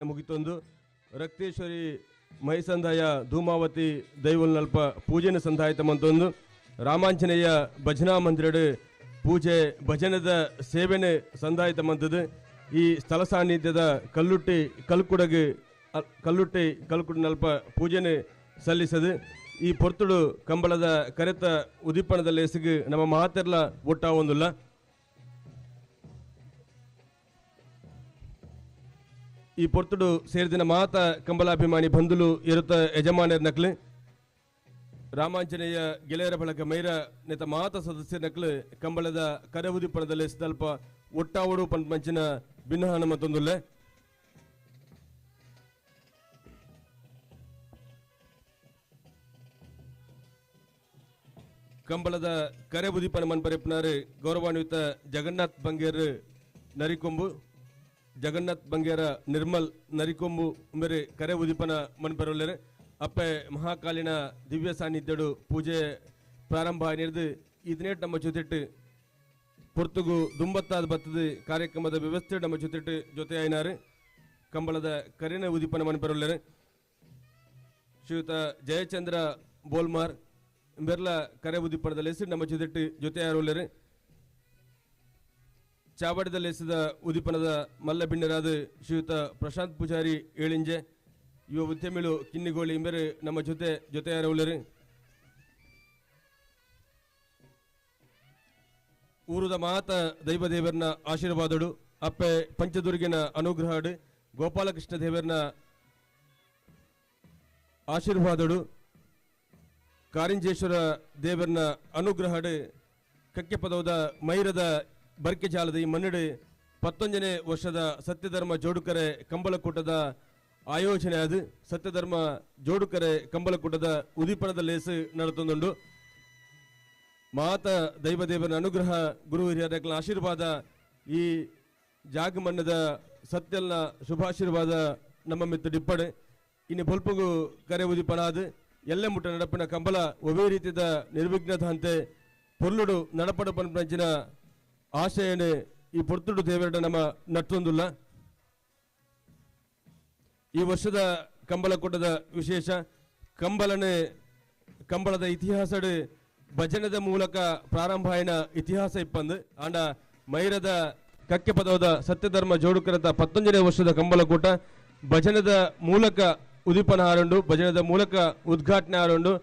ಮುಗಿತೊಂದು ರಕ್ತೇಶ್ವರಿ ಮಹಿಸಂಧಾಯ ಧೂಮಾವತಿ ದೈವಲ್ನಲ್ಪ ಪೂಜೆನ ಸಂಧಾಯಿತ ಮಂತೊಂದು ರಾಮಾಂಜನೇಯ ಭಜನಾ ಮಂದಿರಡು ಪೂಜೆ ಭಜನದ ಸೇವೆನೆ ಸಂದಾಯಿತ ಮಂತದು. ಈ ಸ್ಥಳ ಸಾನ್ನಿಧ್ಯದ ಕಲ್ಲುಟ್ಟಿ ಕಲ್ಕುಡಗು ಕಲ್ಲುಟ್ಟಿ ಕಲ್ಕುಡನಲ್ಪ ಪೂಜೆನೆ ಸಲ್ಲಿಸದು. ಈ ಪೊರ್ತುಡು ಕಂಬಳದ ಕರೆತ ಉದಿಪ್ಪಣದ ಲೇಸಿಗೆ ನಮ್ಮ ಮಾತೆರ್ಲ ಒಟ್ಟಾವೊಂದುಲ್ಲ. ಈ ಪೊರ್ತುಡು ಸೇರಿದಿನ ಮಾತ ಕಂಬಲಾಭಿಮಾನಿ ಬಂಧುಲು ಇರುತ್ತ ಯಜಮಾನರ ನಕ್ಲು ರಾಮಾಂಜನೇಯ ಗೆಳೆಯರ ಬಳಗ ಮೈರ ನೇತ ಮಾತ ಸದಸ್ಯರ ನಕ್ಲು ಕಂಬಳದ ಕರೆ ಉದಿಪ್ಪಣದಲ್ಲಿ ಸ್ವಲ್ಪ ಒಟ್ಟಾವಡು ಪಂಚಿನ ಭಿನ್ನಹನ ಮತ್ತೊಂದುಲ್ಲೆ. ಕಂಬಳದ ಕರೆ ಉದಿಪ್ಪಣ ಮನ್ಪರಿಪ್ಪನಾರು ಗೌರವಾನ್ವಿತ ಜಗನ್ನಾಥ್ ಬಂಗೇರ್ ನರಿಕೊಂಬು, ಜಗನ್ನಾಥ್ ಬಂಗೇರ ನಿರ್ಮಲ್ ನರಿಕೊಂಬು ಮೇರೆ ಕರೆ ಉದಿಪನ ಮನ್ಪರೊಲ್ಲೆರು. ಅಪ್ಪೆ ಮಹಾಕಾಲಿನ ದಿವ್ಯ ಸಾನ್ನಿಧ್ಯಡು ಪೂಜೆ ಪ್ರಾರಂಭ ನಿರ್ದು ಇದನ್ನೇಟ್ ನಮ್ಮ ಜೊತೆಟ್ಟು ಪೊರ್ತುಗು ದುಂಬತ್ತಾದ ಬತ್ತದ ಕಾರ್ಯಕ್ರಮದ ವ್ಯವಸ್ಥೆ ನಮ್ಮ ಜೊತೆಟ್ಟು ಜೊತೆಯಾಯಿನಾರು ಕಂಬಳದ ಕರಿನ ಉದಿಪನ ಮನ್ಪರೊಲ್ಲೆರು. ಶ್ರೀಯುತ ಜಯಚಂದ್ರ ಬೋಲ್ಮಾರ್ ಬೆರ್ಲ ಕರೆ ಉದಿಪನದ ಲೇಸು ನಮ್ಮ ಜೊತೆಟ್ಟು ಜೊತೆಯಾರೊಲ್ಲೆರು. ಚಾವಡಿದ ಲೇಸದ ಉದಿಪನದ ಮಲ್ಲಬಿಣ್ಣರಾದ ಶ್ರೀಯುತ ಪ್ರಶಾಂತ್ ಪೂಜಾರಿ ಏಳಿಂಜೆ ಯುವ ಉದ್ಯಮಿಳು ಕಿನ್ನಿಗೋಳಿ ಇಂಬರು ನಮ್ಮ ಜೊತೆ ಜೊತೆಯಾರವುಳ್ಳರು. ಊರುದ ಮಾತ ದೈವದೇವರನ ಆಶೀರ್ವಾದಡು ಅಪ್ಪೆ ಪಂಚದುರ್ಗಿನ ಅನುಗ್ರಹಡು ಗೋಪಾಲಕೃಷ್ಣ ದೇವರನ ಆಶೀರ್ವಾದಡು ಕಾರಿಂಜೇಶ್ವರ ದೇವರನ ಅನುಗ್ರಹಡು ಕಕ್ಕೆ ಪದವದ ಮೈರದ ಬರ್ಕೆ ಜಾಲದ ಈ ಮನ್ನಡಿ 19ನೇ ವರ್ಷದ ಸತ್ಯಧರ್ಮ ಜೋಡುಕರೆ ಕಂಬಳಕೂಟದ ಆಯೋಜನೆ ಅದು ಸತ್ಯಧರ್ಮ ಜೋಡುಕರೆ ಕಂಬಳಕೂಟದ ಉದೀಪನದ ಲೇಸು ನಡೆತೊಂದುಂಡು. ಮಾತ ದೈವದೇವನ ಅನುಗ್ರಹ ಗುರು ಹಿರಿಯರ ಆಶೀರ್ವಾದ ಈ ಜಾಗಮನ್ನದ ಸತ್ಯಲ್ನ ಶುಭಾಶೀರ್ವಾದ ನಮ್ಮ ಮಿತ್ತು ಡಿಪ್ಪಡೆ ಇನ್ನು ಬೊಲ್ಪುಗು ಕರೆ ಉದೀಪನ ಅದು ಎಲ್ಲೆ ಮುಟ್ಟ ನಡಪಿನ ಕಂಬಳ ಒವೇ ರೀತಿಯ ನಿರ್ವಿಘ್ನದಂತೆ ಪೊರ್ಲುಡು ನಡಪಡ ಪಂಚಿನ ಆಶಯನೆ ಈ ಪೊರ್ತುಡು ದೇವರಡ ನಮ್ಮ ನಟ್ಟೊಂದುಲ್ಲ. ಈ ವರ್ಷದ ಕಂಬಳಕೂಟದ ವಿಶೇಷ ಕಂಬಳನೆ ಕಂಬಳದ ಇತಿಹಾಸಡು ಭಜನದ ಮೂಲಕ ಪ್ರಾರಂಭ ಆಯ್ನ ಇತಿಹಾಸ ಇಪ್ಪಂದು ಆಂಡ ಮೈರದ ಕಕ್ಕೆ ಪದವದ ಸತ್ಯಧರ್ಮ ಜೋಡುಕರತ 19ನೇ ವರ್ಷದ ಕಂಬಳಕೂಟ ಭಜನದ ಮೂಲಕ ಉದೀಪನ ಹಾರುಂಡು, ಭಜನದ ಮೂಲಕ ಉದ್ಘಾಟನೆ ಹಾರುಂಡು.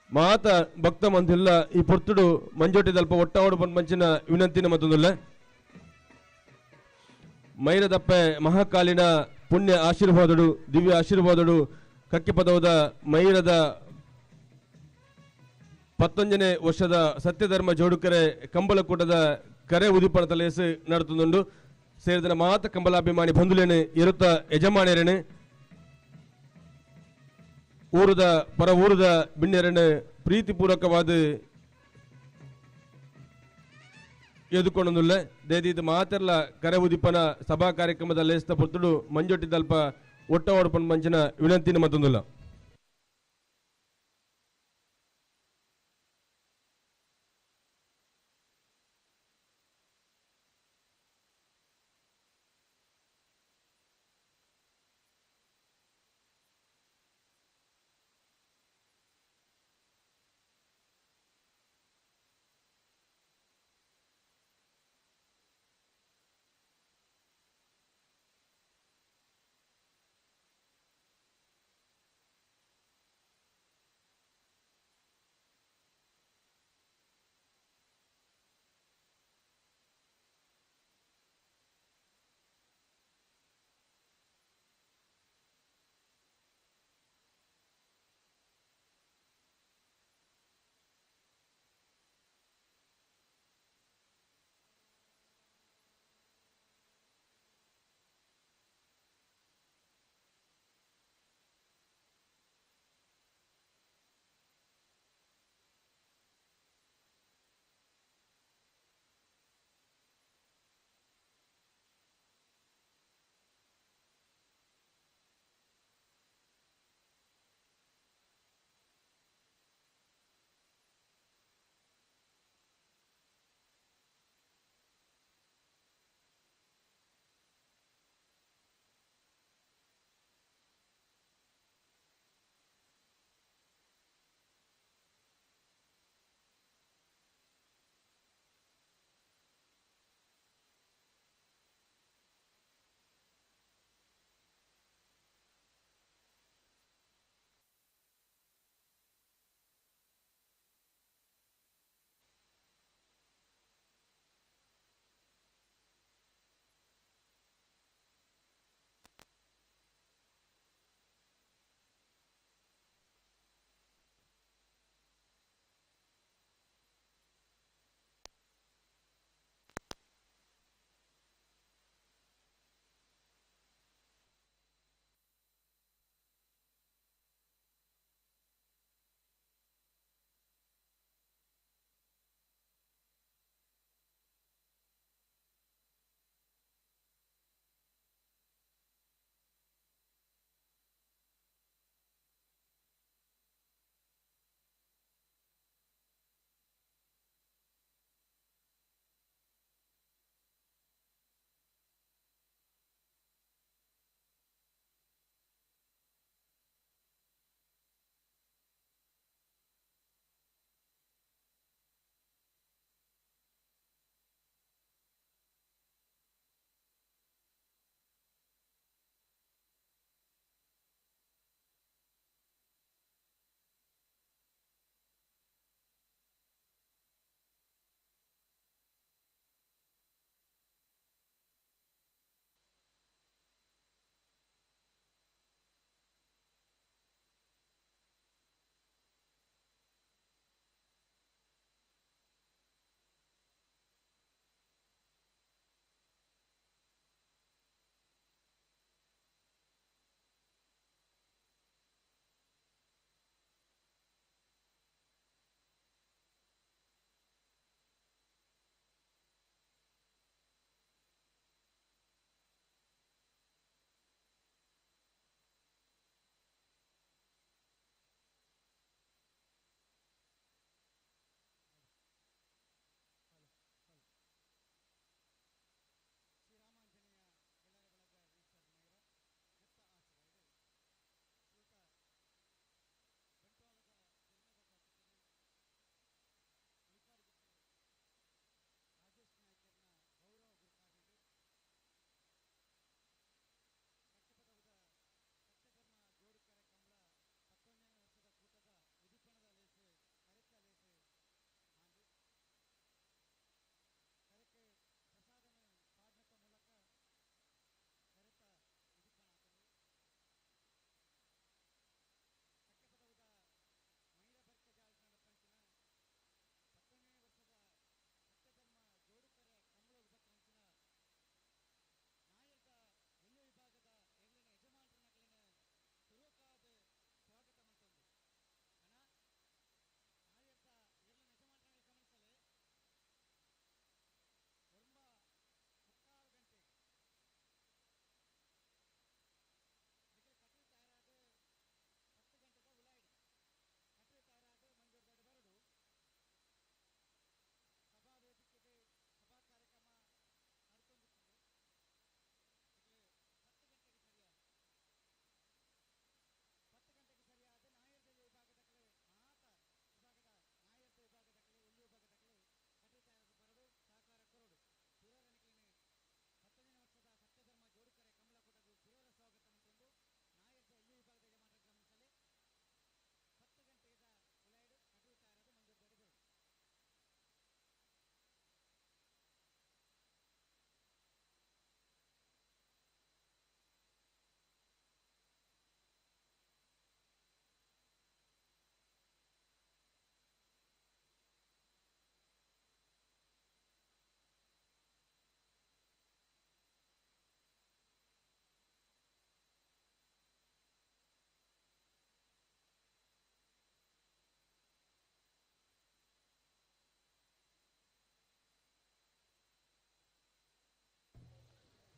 ಮಾತ ಭಕ್ತ ಮಂದಿಲ್ಲ ಈ ಪೊರ್ತುಡು ಮಂಜೋಟಿದಲ್ಪ ಒಟ್ಟಾವಡು ಮಂಚಿನ ವಿನಂತಿನ ಮತ್ತೊಂದುಲ್ಲ. ಮೈರದಪ್ಪೆ ಮಹಾಕಾಲಿನ ಪುಣ್ಯ ಆಶೀರ್ವಾದಡು ದಿವ್ಯ ಆಶೀರ್ವಾದಡು ಕಕ್ಕೆ ಪದವದ ಮೈರದ 19ನೇ ವರ್ಷದ ಸತ್ಯಧರ್ಮ ಜೋಡುಕರೆ ಕಂಬಳಕೂಟದ ಕರೆ ಉದಿಪನ ತಲೇಸು ನಡೆತುಂಡು. ಸೇರಿದ ಮಾತ ಕಂಬಲಾಭಿಮಾನಿ ಬಂಧುಲೇನೆ ಇರುತ್ತ ಯಜಮಾನ್ಯರೇನೆ ಊರದ ಪರ ಊರದ ಬಿಣ್ಣೆರನ್ನು ಪ್ರೀತಿಪೂರ್ವಕವಾದ ಎದುಕೊಂಡೊಂದುಲ್ಲ. ದೇದೀದ ಮಾತೆರ್ಲ ಕರೆ ಉದಿಪನ ಸಭಾ ಕಾರ್ಯಕ್ರಮದ ಲೇಸ್ತ ಪೊರ್ತುಡು ಮಂಜೊಟ್ಟಿದಲ್ಪ ಒಟ್ಟವಾಡುಪನ್ ಮಂಚಿನ ವಿನಂತಿನ ಮತ್ತೊಂದುಲ್ಲ.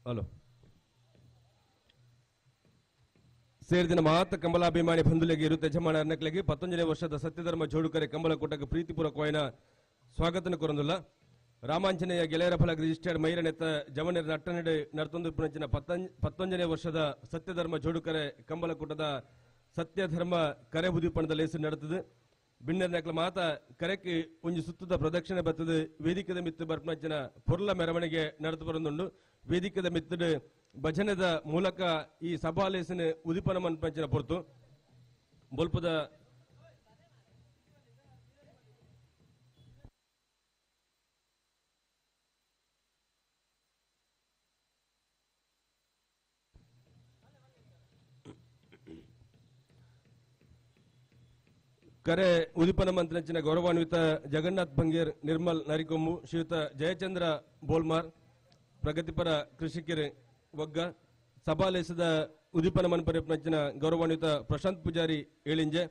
ಹಲೋ ಸೇರಿದಿನ ಮಾತ ಕಂಬಲಾಭಿಮಾನಿ ಬಂಧುಲೆಗೆ ಇರುತ್ತೆ ಯಜಮಾನ ಅರ್ನಕ್ಲೆಗೆ 19ನೇ ವರ್ಷದ ಸತ್ಯಧರ್ಮ ಜೋಡುಕರೆ ಕಂಬಲಕೂಟಕ್ಕೆ ಪ್ರೀತಿಪೂರ್ವಕವಾಯಿನ ಸ್ವಾಗತನ ಕೊರಂದುಲ್ಲ. ರಾಮಾಂಜನೇಯ ಗೆಳೆಯರ ಫಲಕ ರಿಜಿಸ್ಟರ್ಡ್ ಮೈರನೆತ್ತ ಜವನರ ನಟ್ಟನೆಡೆ ನರ್ತೊಂದು ಪುನಂಚಿನ 19ನೇ ವರ್ಷದ ಸತ್ಯಧರ್ಮ ಜೋಡುಕರೆ ಕಂಬಲಕೂಟದ ಸತ್ಯಧರ್ಮ ಕರೆ ಉದೀಪಣದ ಲೇಸು ನಡೆತದೆ. ಬಿಣ್ಣರ್ನಕ್ಲ ಮಾತ ಕರೆಕ್ಕೆ ಒಂಜಿ ಸುತ್ತದ ಪ್ರದಕ್ಷಿಣೆ ಬರ್ತದೆ. ವೇದಿಕದ ಮಿತ್ತು ಬರ್ಪನಂಚಿನ ಪೊರ್ಲ ಮೆರವಣಿಗೆ ನಡೆದು ಬರೊಂದುಂಡು. ವೇದಿಕದ ಮಿತ್ತಡು ಭಜನೆದ ಮೂಲಕ ಈ ಸಭಾಲೇಸಿನ ಉದೀಪನ ಮನ್ಪಂಚಿನ ಪೊರ್ತು ಬೊಲ್ಪದ ಕರೆ ಉದೀಪನ ಮಂತ್ರಂಚಿನ ಗೌರವಾನ್ವಿತ ಜಗನ್ನಾಥ್ ಬಂಗೇರ್, ನಿರ್ಮಲ್ ನರಿಕೊಂಬು, ಶ್ರೀಯುತ ಜಯಚಂದ್ರ ಬೋಲ್ಮಾರ್, ಪ್ರಗತಿಪರ ಕೃಷಿಕರು ವಗ್ಗ, ಸಭಾಲೇಸದ ಉದೀಪನ ಮನ್ಪರಿಪಂಚಿನ ಗೌರವಾನ್ವಿತ ಪ್ರಶಾಂತ್ ಪೂಜಾರಿ ಏಳಿಂಜೆ,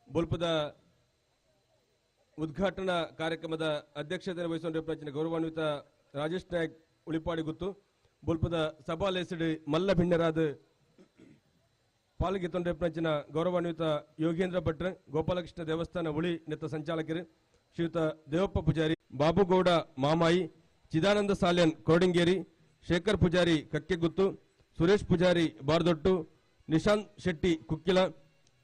ಬೊಲ್ಪದ ಉದ್ಘಾಟನಾ ಕಾರ್ಯಕ್ರಮದ ಅಧ್ಯಕ್ಷತೆ ವಹಿಸಿಕೊಂಡಿನ ಗೌರವಾನ್ವಿತ ರಾಜೇಶ್ ನಾಯಕ್ ಉಳಿಪಾಡಿ ಗುತ್ತು, ಬೊಲ್ಪದ ಸಭಾಲೇಸಡಿ ಮಲ್ಲ ಭಿನ್ನರಾದ ಪಾಲ್ಗೆ ತೊಂದರೆ ಗೌರವಾನ್ವಿತ ಯೋಗೇಂದ್ರ ಭಟ್ರ, ಗೋಪಾಲಕೃಷ್ಣ ದೇವಸ್ಥಾನ ಉಳಿ ನೆತ್ತ ಸಂಚಾಲಕರು ಶ್ರೀಯುತ ದೇವಪ್ಪ ಪೂಜಾರಿ, ಬಾಬುಗೌಡ ಮಾಮಾಯಿ, ಚಿದಾನಂದ ಸಾಲ್ಯನ್ ಕೋಡಿಂಗೇರಿ, ಶೇಖರ್ ಪೂಜಾರಿ ಕಕ್ಕೆಗುತ್ತು, ಸುರೇಶ್ ಪೂಜಾರಿ ಬಾರ್ದೊಟ್ಟು, ನಿಶಾಂತ್ ಶೆಟ್ಟಿ ಕುಕ್ಕಿಲ,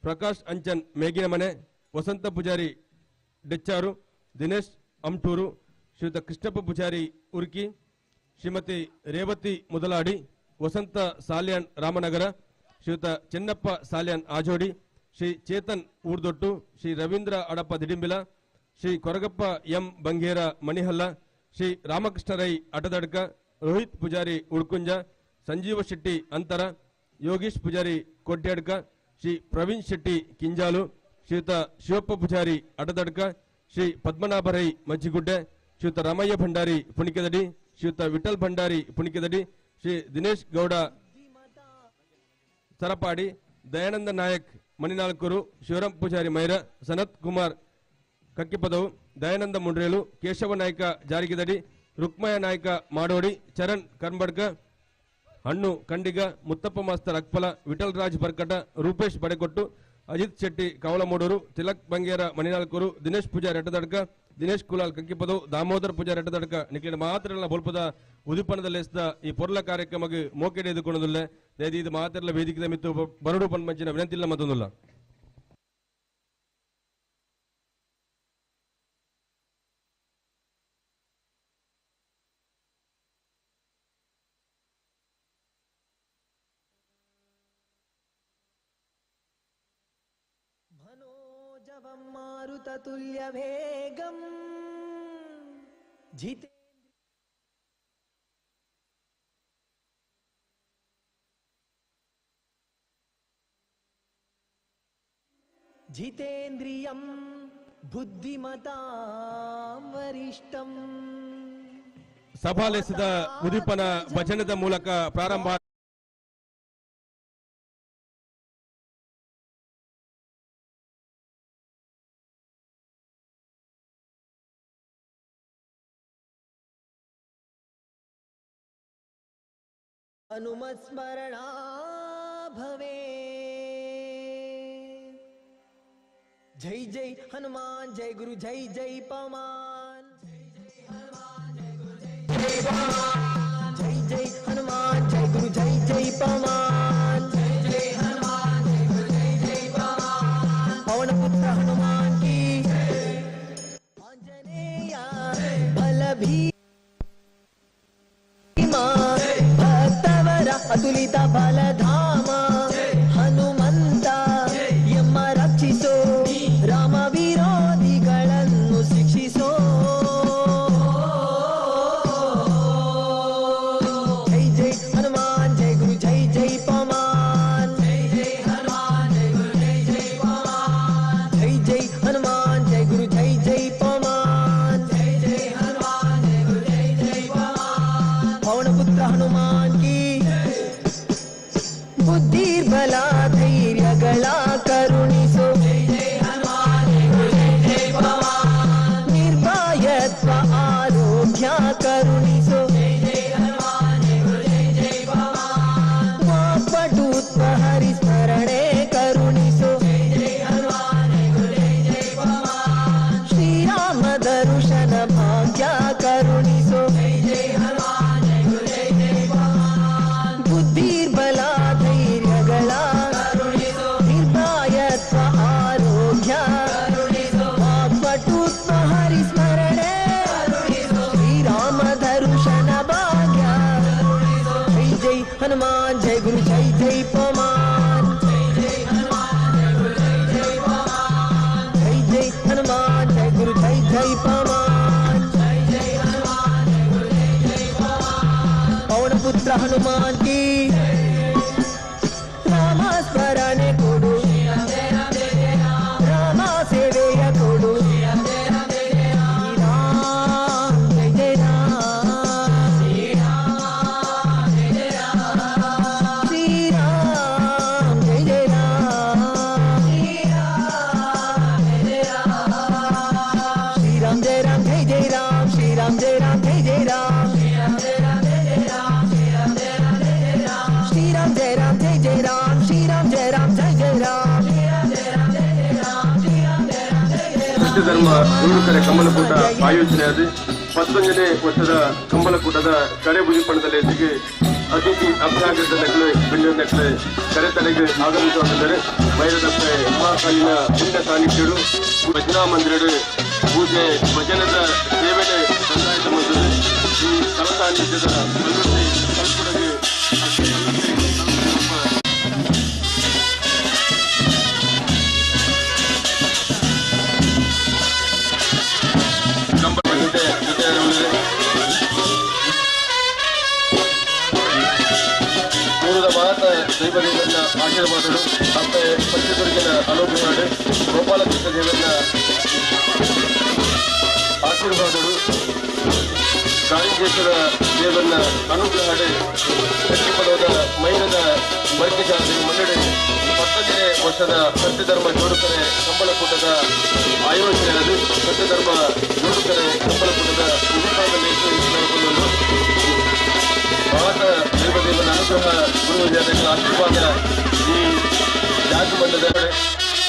ಪ್ರಕಾಶ್ ಅಂಚನ್ ಮೇಗಿನಮನೆ, ವಸಂತ ಪೂಜಾರಿ ಡೆಚ್ಚಾರು, ದಿನೇಶ್ ಅಮ್ಟೂರು, ಶ್ರೀಯುತ ಕೃಷ್ಣಪ್ಪ ಪೂಜಾರಿ ಉರ್ಕಿ, ಶ್ರೀಮತಿ ರೇವತಿ ಮುದಲಾಡಿ, ವಸಂತ ಸಾಲ್ಯಾನ್ ರಾಮನಗರ, ಶ್ರೀಯುತ ಚೆನ್ನಪ್ಪ ಸಾಲ್ಯಾನ್ ಆಜೋಡಿ, ಶ್ರೀ ಚೇತನ್ ಊರ್ದೊಟ್ಟು, ಶ್ರೀ ರವೀಂದ್ರ ಅಡಪ ದಿಡಿಂಬಿಲ, ಶ್ರೀ ಕೊರಗಪ್ಪ ಎಂ ಬಂಗೇರ ಮಣಿಹಲ್ಲ, ಶ್ರೀ ರಾಮಕೃಷ್ಣ ರೈ ಅಟದಡ್ಕ, ರೋಹಿತ್ ಪೂಜಾರಿ ಉಡ್ಕುಂಜ, ಸಂಜೀವ ಶೆಟ್ಟಿ ಅಂತರ, ಯೋಗೀಶ್ ಪೂಜಾರಿ ಕೊಟ್ಯಾಡ್ಕ, ಶ್ರೀ ಪ್ರವೀಣ್ ಶೆಟ್ಟಿ ಕಿಂಜಾಲು, ಶ್ರೀಯುತ ಶಿವಪ್ಪ ಪೂಜಾರಿ ಅಟದಡ್ಕ, ಶ್ರೀ ಪದ್ಮನಾಭ ರೈ ಮಜ್ಜಿಗುಡ್ಡೆ, ಶ್ರೀಯುತ ರಾಮಯ್ಯ ಭಂಡಾರಿ ಪುಣಿಕೆದಡಿ, ಶ್ರೀಯುತ ವಿಠಲ್ ಭಂಡಾರಿ ಪುಣಿಕೆದಡಿ, ಶ್ರೀ ದಿನೇಶ್ ಗೌಡ ಸರಪಾಡಿ, ದಯಾನಂದ ನಾಯಕ್ ಮಣಿನಾಲ್ಕೂರು, ಶಿವರಾಮ್ ಪೂಜಾರಿ ಮೈರ, ಸನತ್ ಕುಮಾರ್ ಕಕ್ಕಿಪದವು, ದಯಾನಂದ ಮುಂಡ್ರೇಲು, ಕೇಶವ ನಾಯ್ಕ ಜಾರಿಗೆದಡಿ, ರುಕ್ಮಯ ನಾಯ್ಕ ಮಾಡೋಡಿ, ಚರಣ್ ಕರ್ಬಡ್ಕ, ಹಣ್ಣು ಖಂಡಿಗ, ಮುತ್ತಪ್ಪ ಮಾಸ್ತರ್ ಅಕ್ಪಲ, ವಿಠಲ್ ರಾಜ್ ಬರ್ಕಟ, ರೂಪೇಶ್ ಬಡೆಕೊಟ್ಟು, ಅಜಿತ್ ಶೆಟ್ಟಿ ಕವಲಮೂಡೂರು, ತಿಲಕ್ ಬಂಗೇರ ಮಣಿನಾಲ್ಕೂರು, ದಿನೇಶ್ ಪೂಜಾರಿ ಅಟ್ಟದಡ್ಕ, ದಿನೇಶ್ ಕುಲಾಲ್ ಕಕ್ಕಿಪದವು, ದಾಮೋದರ್ ಪೂಜಾರಿ ಅಟ್ಟದಡ್ಕ ನಿಖಿಲ ಮಾತ್ರ ಬೊಲ್ಪದ ಉದಿಪನದ ಈ ಪೊರ್ಲ ಕಾರ್ಯಕ್ರಮಕ್ಕೆ ಮೋಕೆಡೆ ಎದುಕೊಳ್ಳುವುದಿಲ್ಲ. ಇದು ಮಾತ್ರ ವೇದಿಕೆ ಮಿತ್ತು ಬರಡು ಪನ್ಮಂಚಿನ ವಿನಂತಿ ಇಲ್ಲ ಮತ್ತೊಂದಿಲ್ಲ. मनोजवं मारुततुल्यवेगं जिते जितेन्द्रियं बुद्धिमतां वरिष्ठं. ಸಭಾಲೇಸದ ಉದೀಪನ ಭಜನದ ಮೂಲಕ ಪ್ರಾರಂಭ. ಹನುಮತ್ಸ್ಮರಣಾ ಭವೇ. ಜೈ ಜೈ ಹನುಮಾನ್, ಜೈ ಗುರು, ಜೈ ಜೈ ಪವಮಾನ್. ಜೈ ಜೈ ಹನುಮಾನ್, ಜೈ ಗುರು, ಜೈ ಜೈ ಪವಮಾನ್. ಪವನಪುತ್ರ ಹನುಮಾನ್ ಕಿ ಆಂಜನೇಯ ಬಲಭೀಮ ಭಕ್ತವರ ಅತುಲಿತ ಬಲಧಾಮ ಹನುಮಂತ ಎಮ್ಮ ರಕ್ಷಿಸೋ, ರಾಮ ವಿರೋಧಿಗಳನ್ನು ಶಿಕ್ಷಿಸೋ. ಜೈ ಜೈ ಹನುಮಾನ್, ಜೈ ಗುರು, ಜೈ ಜೈ ಪವಮಾನ್. ಜೈ ಜೈ ಹನುಮಾನ್, ಜೈ ಗುರು, ಜೈ ಜೈ ಪವಮಾನ್. ಜೈ ಜೈ ಹನುಮಾನ್, ಜೈ ಗುರು, ಜೈ ಜೈ ಪವಮಾನ್. ಜೈ ಜೈ ಹನುಮಾನ್, ಜೈ ಗುರು, ಜೈ ಜೈ ಪವಮಾನ್. ಪವನಪುತ್ರ ಹನುಮಾನ್ ಕಿ. पवनपुत्र हनुमान की। राम स्मरणे कोडु राम सेवेय कोडु। राम जय जय राम श्री राम जय जय राम श्री राम जय राम जय जय राम श्री राम जय राम जय जय राम श्री राम जय राम जय जय राम श्री राम जय राम जय जय राम। ಸತ್ಯಧರ್ಮ ಜೋಡುಕರೆ ಕಂಬಲಕೂಟ ಆಯೋಜನೆಯಾದ 19ನೇ ವರ್ಷದ ಕಂಬಲಕೂಟದ ಕಡೆ ಬುದಿಪಣದ ಲೇಸಿಗೆ ಅತಿಥಿ ಅಭ್ಯಾಗತ ನಕಲು ಬಿಂಡು ನಕಲು ಕರೆತಲೆಗೆ ಆಗಮಿಸುತ್ತಿದ್ದಾರೆ. ಬೈರದಪ್ಪೆ ಮಹಾಕಾಲಿನ ಪುಣ್ಯ ಸಾನ್ನಿಧ್ಯರು ಭಜನಾ ಮಂದಿರಡು ಪೂಜೆ ಭಜನದ ಸೇವೆಗೆ ಸಂದಾಯದ ಮಂದಿರ ಈ ಸ್ಥಳ ಸಾನ್ನಿಧ್ಯದ ಕಲ್ಲುಟ್ಟಿ ಕಲ್ಪುಡಗೆ ಮಾತ ದೈವದೇವನ ಆಶೀರ್ವಾದಗಳು ಅಪ್ಪೆ ಪಂಚದುರ್ಗನ ಅನುಗ್ರಹಗಳು ಗೋಪಾಲಕೃಷ್ಣ ದೇವನ ಆಶೀರ್ವಾದಗಳು ಕಾಳಿಂಗೇಶ್ವರ ದೇವನ ಅನುಗ್ರಹಗಳು ಪದದ ಮೈನದ ಮರ್ಕೆಜಾತಿ ಮನ್ನಡೆ 19ನೇ ವರ್ಷದ ಸತ್ಯಧರ್ಮ ಜೋಡುಕರೆ ಕಂಬಳಕೂಟದ ಆಯೋಜನೆಯಾದ ಸತ್ಯಧರ್ಮ ಜೋಡುಕರೆ ಕಂಬಳಕೂಟದ ಉಪಭಾಗದಲ್ಲಿ ಮಾತ ದೈವದೇವನ ಅನುಗ್ರಹ ಗುರು ಆಶೀರ್ವಾದ ಈ ಜಾತಿ ಬಂದದ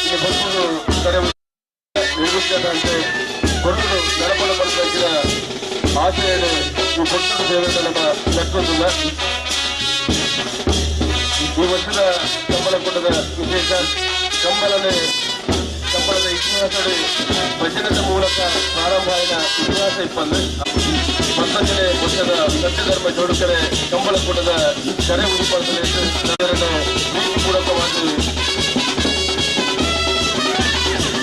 ಇಲ್ಲಿ ಭಕ್ತರು ಕರೆ ನಿವೃತ್ತಿಯಾದಂತೆ ಕೊಟ್ಟು ನಡಪಡ ಬಂದ ಆಶೆಯನ್ನು ಈ ಭಕ್ತರು ಸೇವೆ ನಮ್ಮ ನಟ್ಟೊಂದಿಲ್ಲ. ಈ ವರ್ಷದ ಕಂಬಳಕೂಟದ ವಿಶೇಷ ಕಂಬಳನೆ ಕಂಬಳದ ಇತಿಹಾಸದ ಭಜನದ ಮೂಲಕ ಪ್ರಾರಂಭ ಆದ ಇತಿಹಾಸ ಇಪ್ಪಂದು 19ನೇ ವರ್ಷದ ಸತ್ಯಧರ್ಮ ಜೋಡುಕರೆ ಕಂಬಳಕೂಟದ ಕರೆ ಉಡುಪಡಿಸಲು ನೀತಿಪೂರ್ವಕವಾಗಿ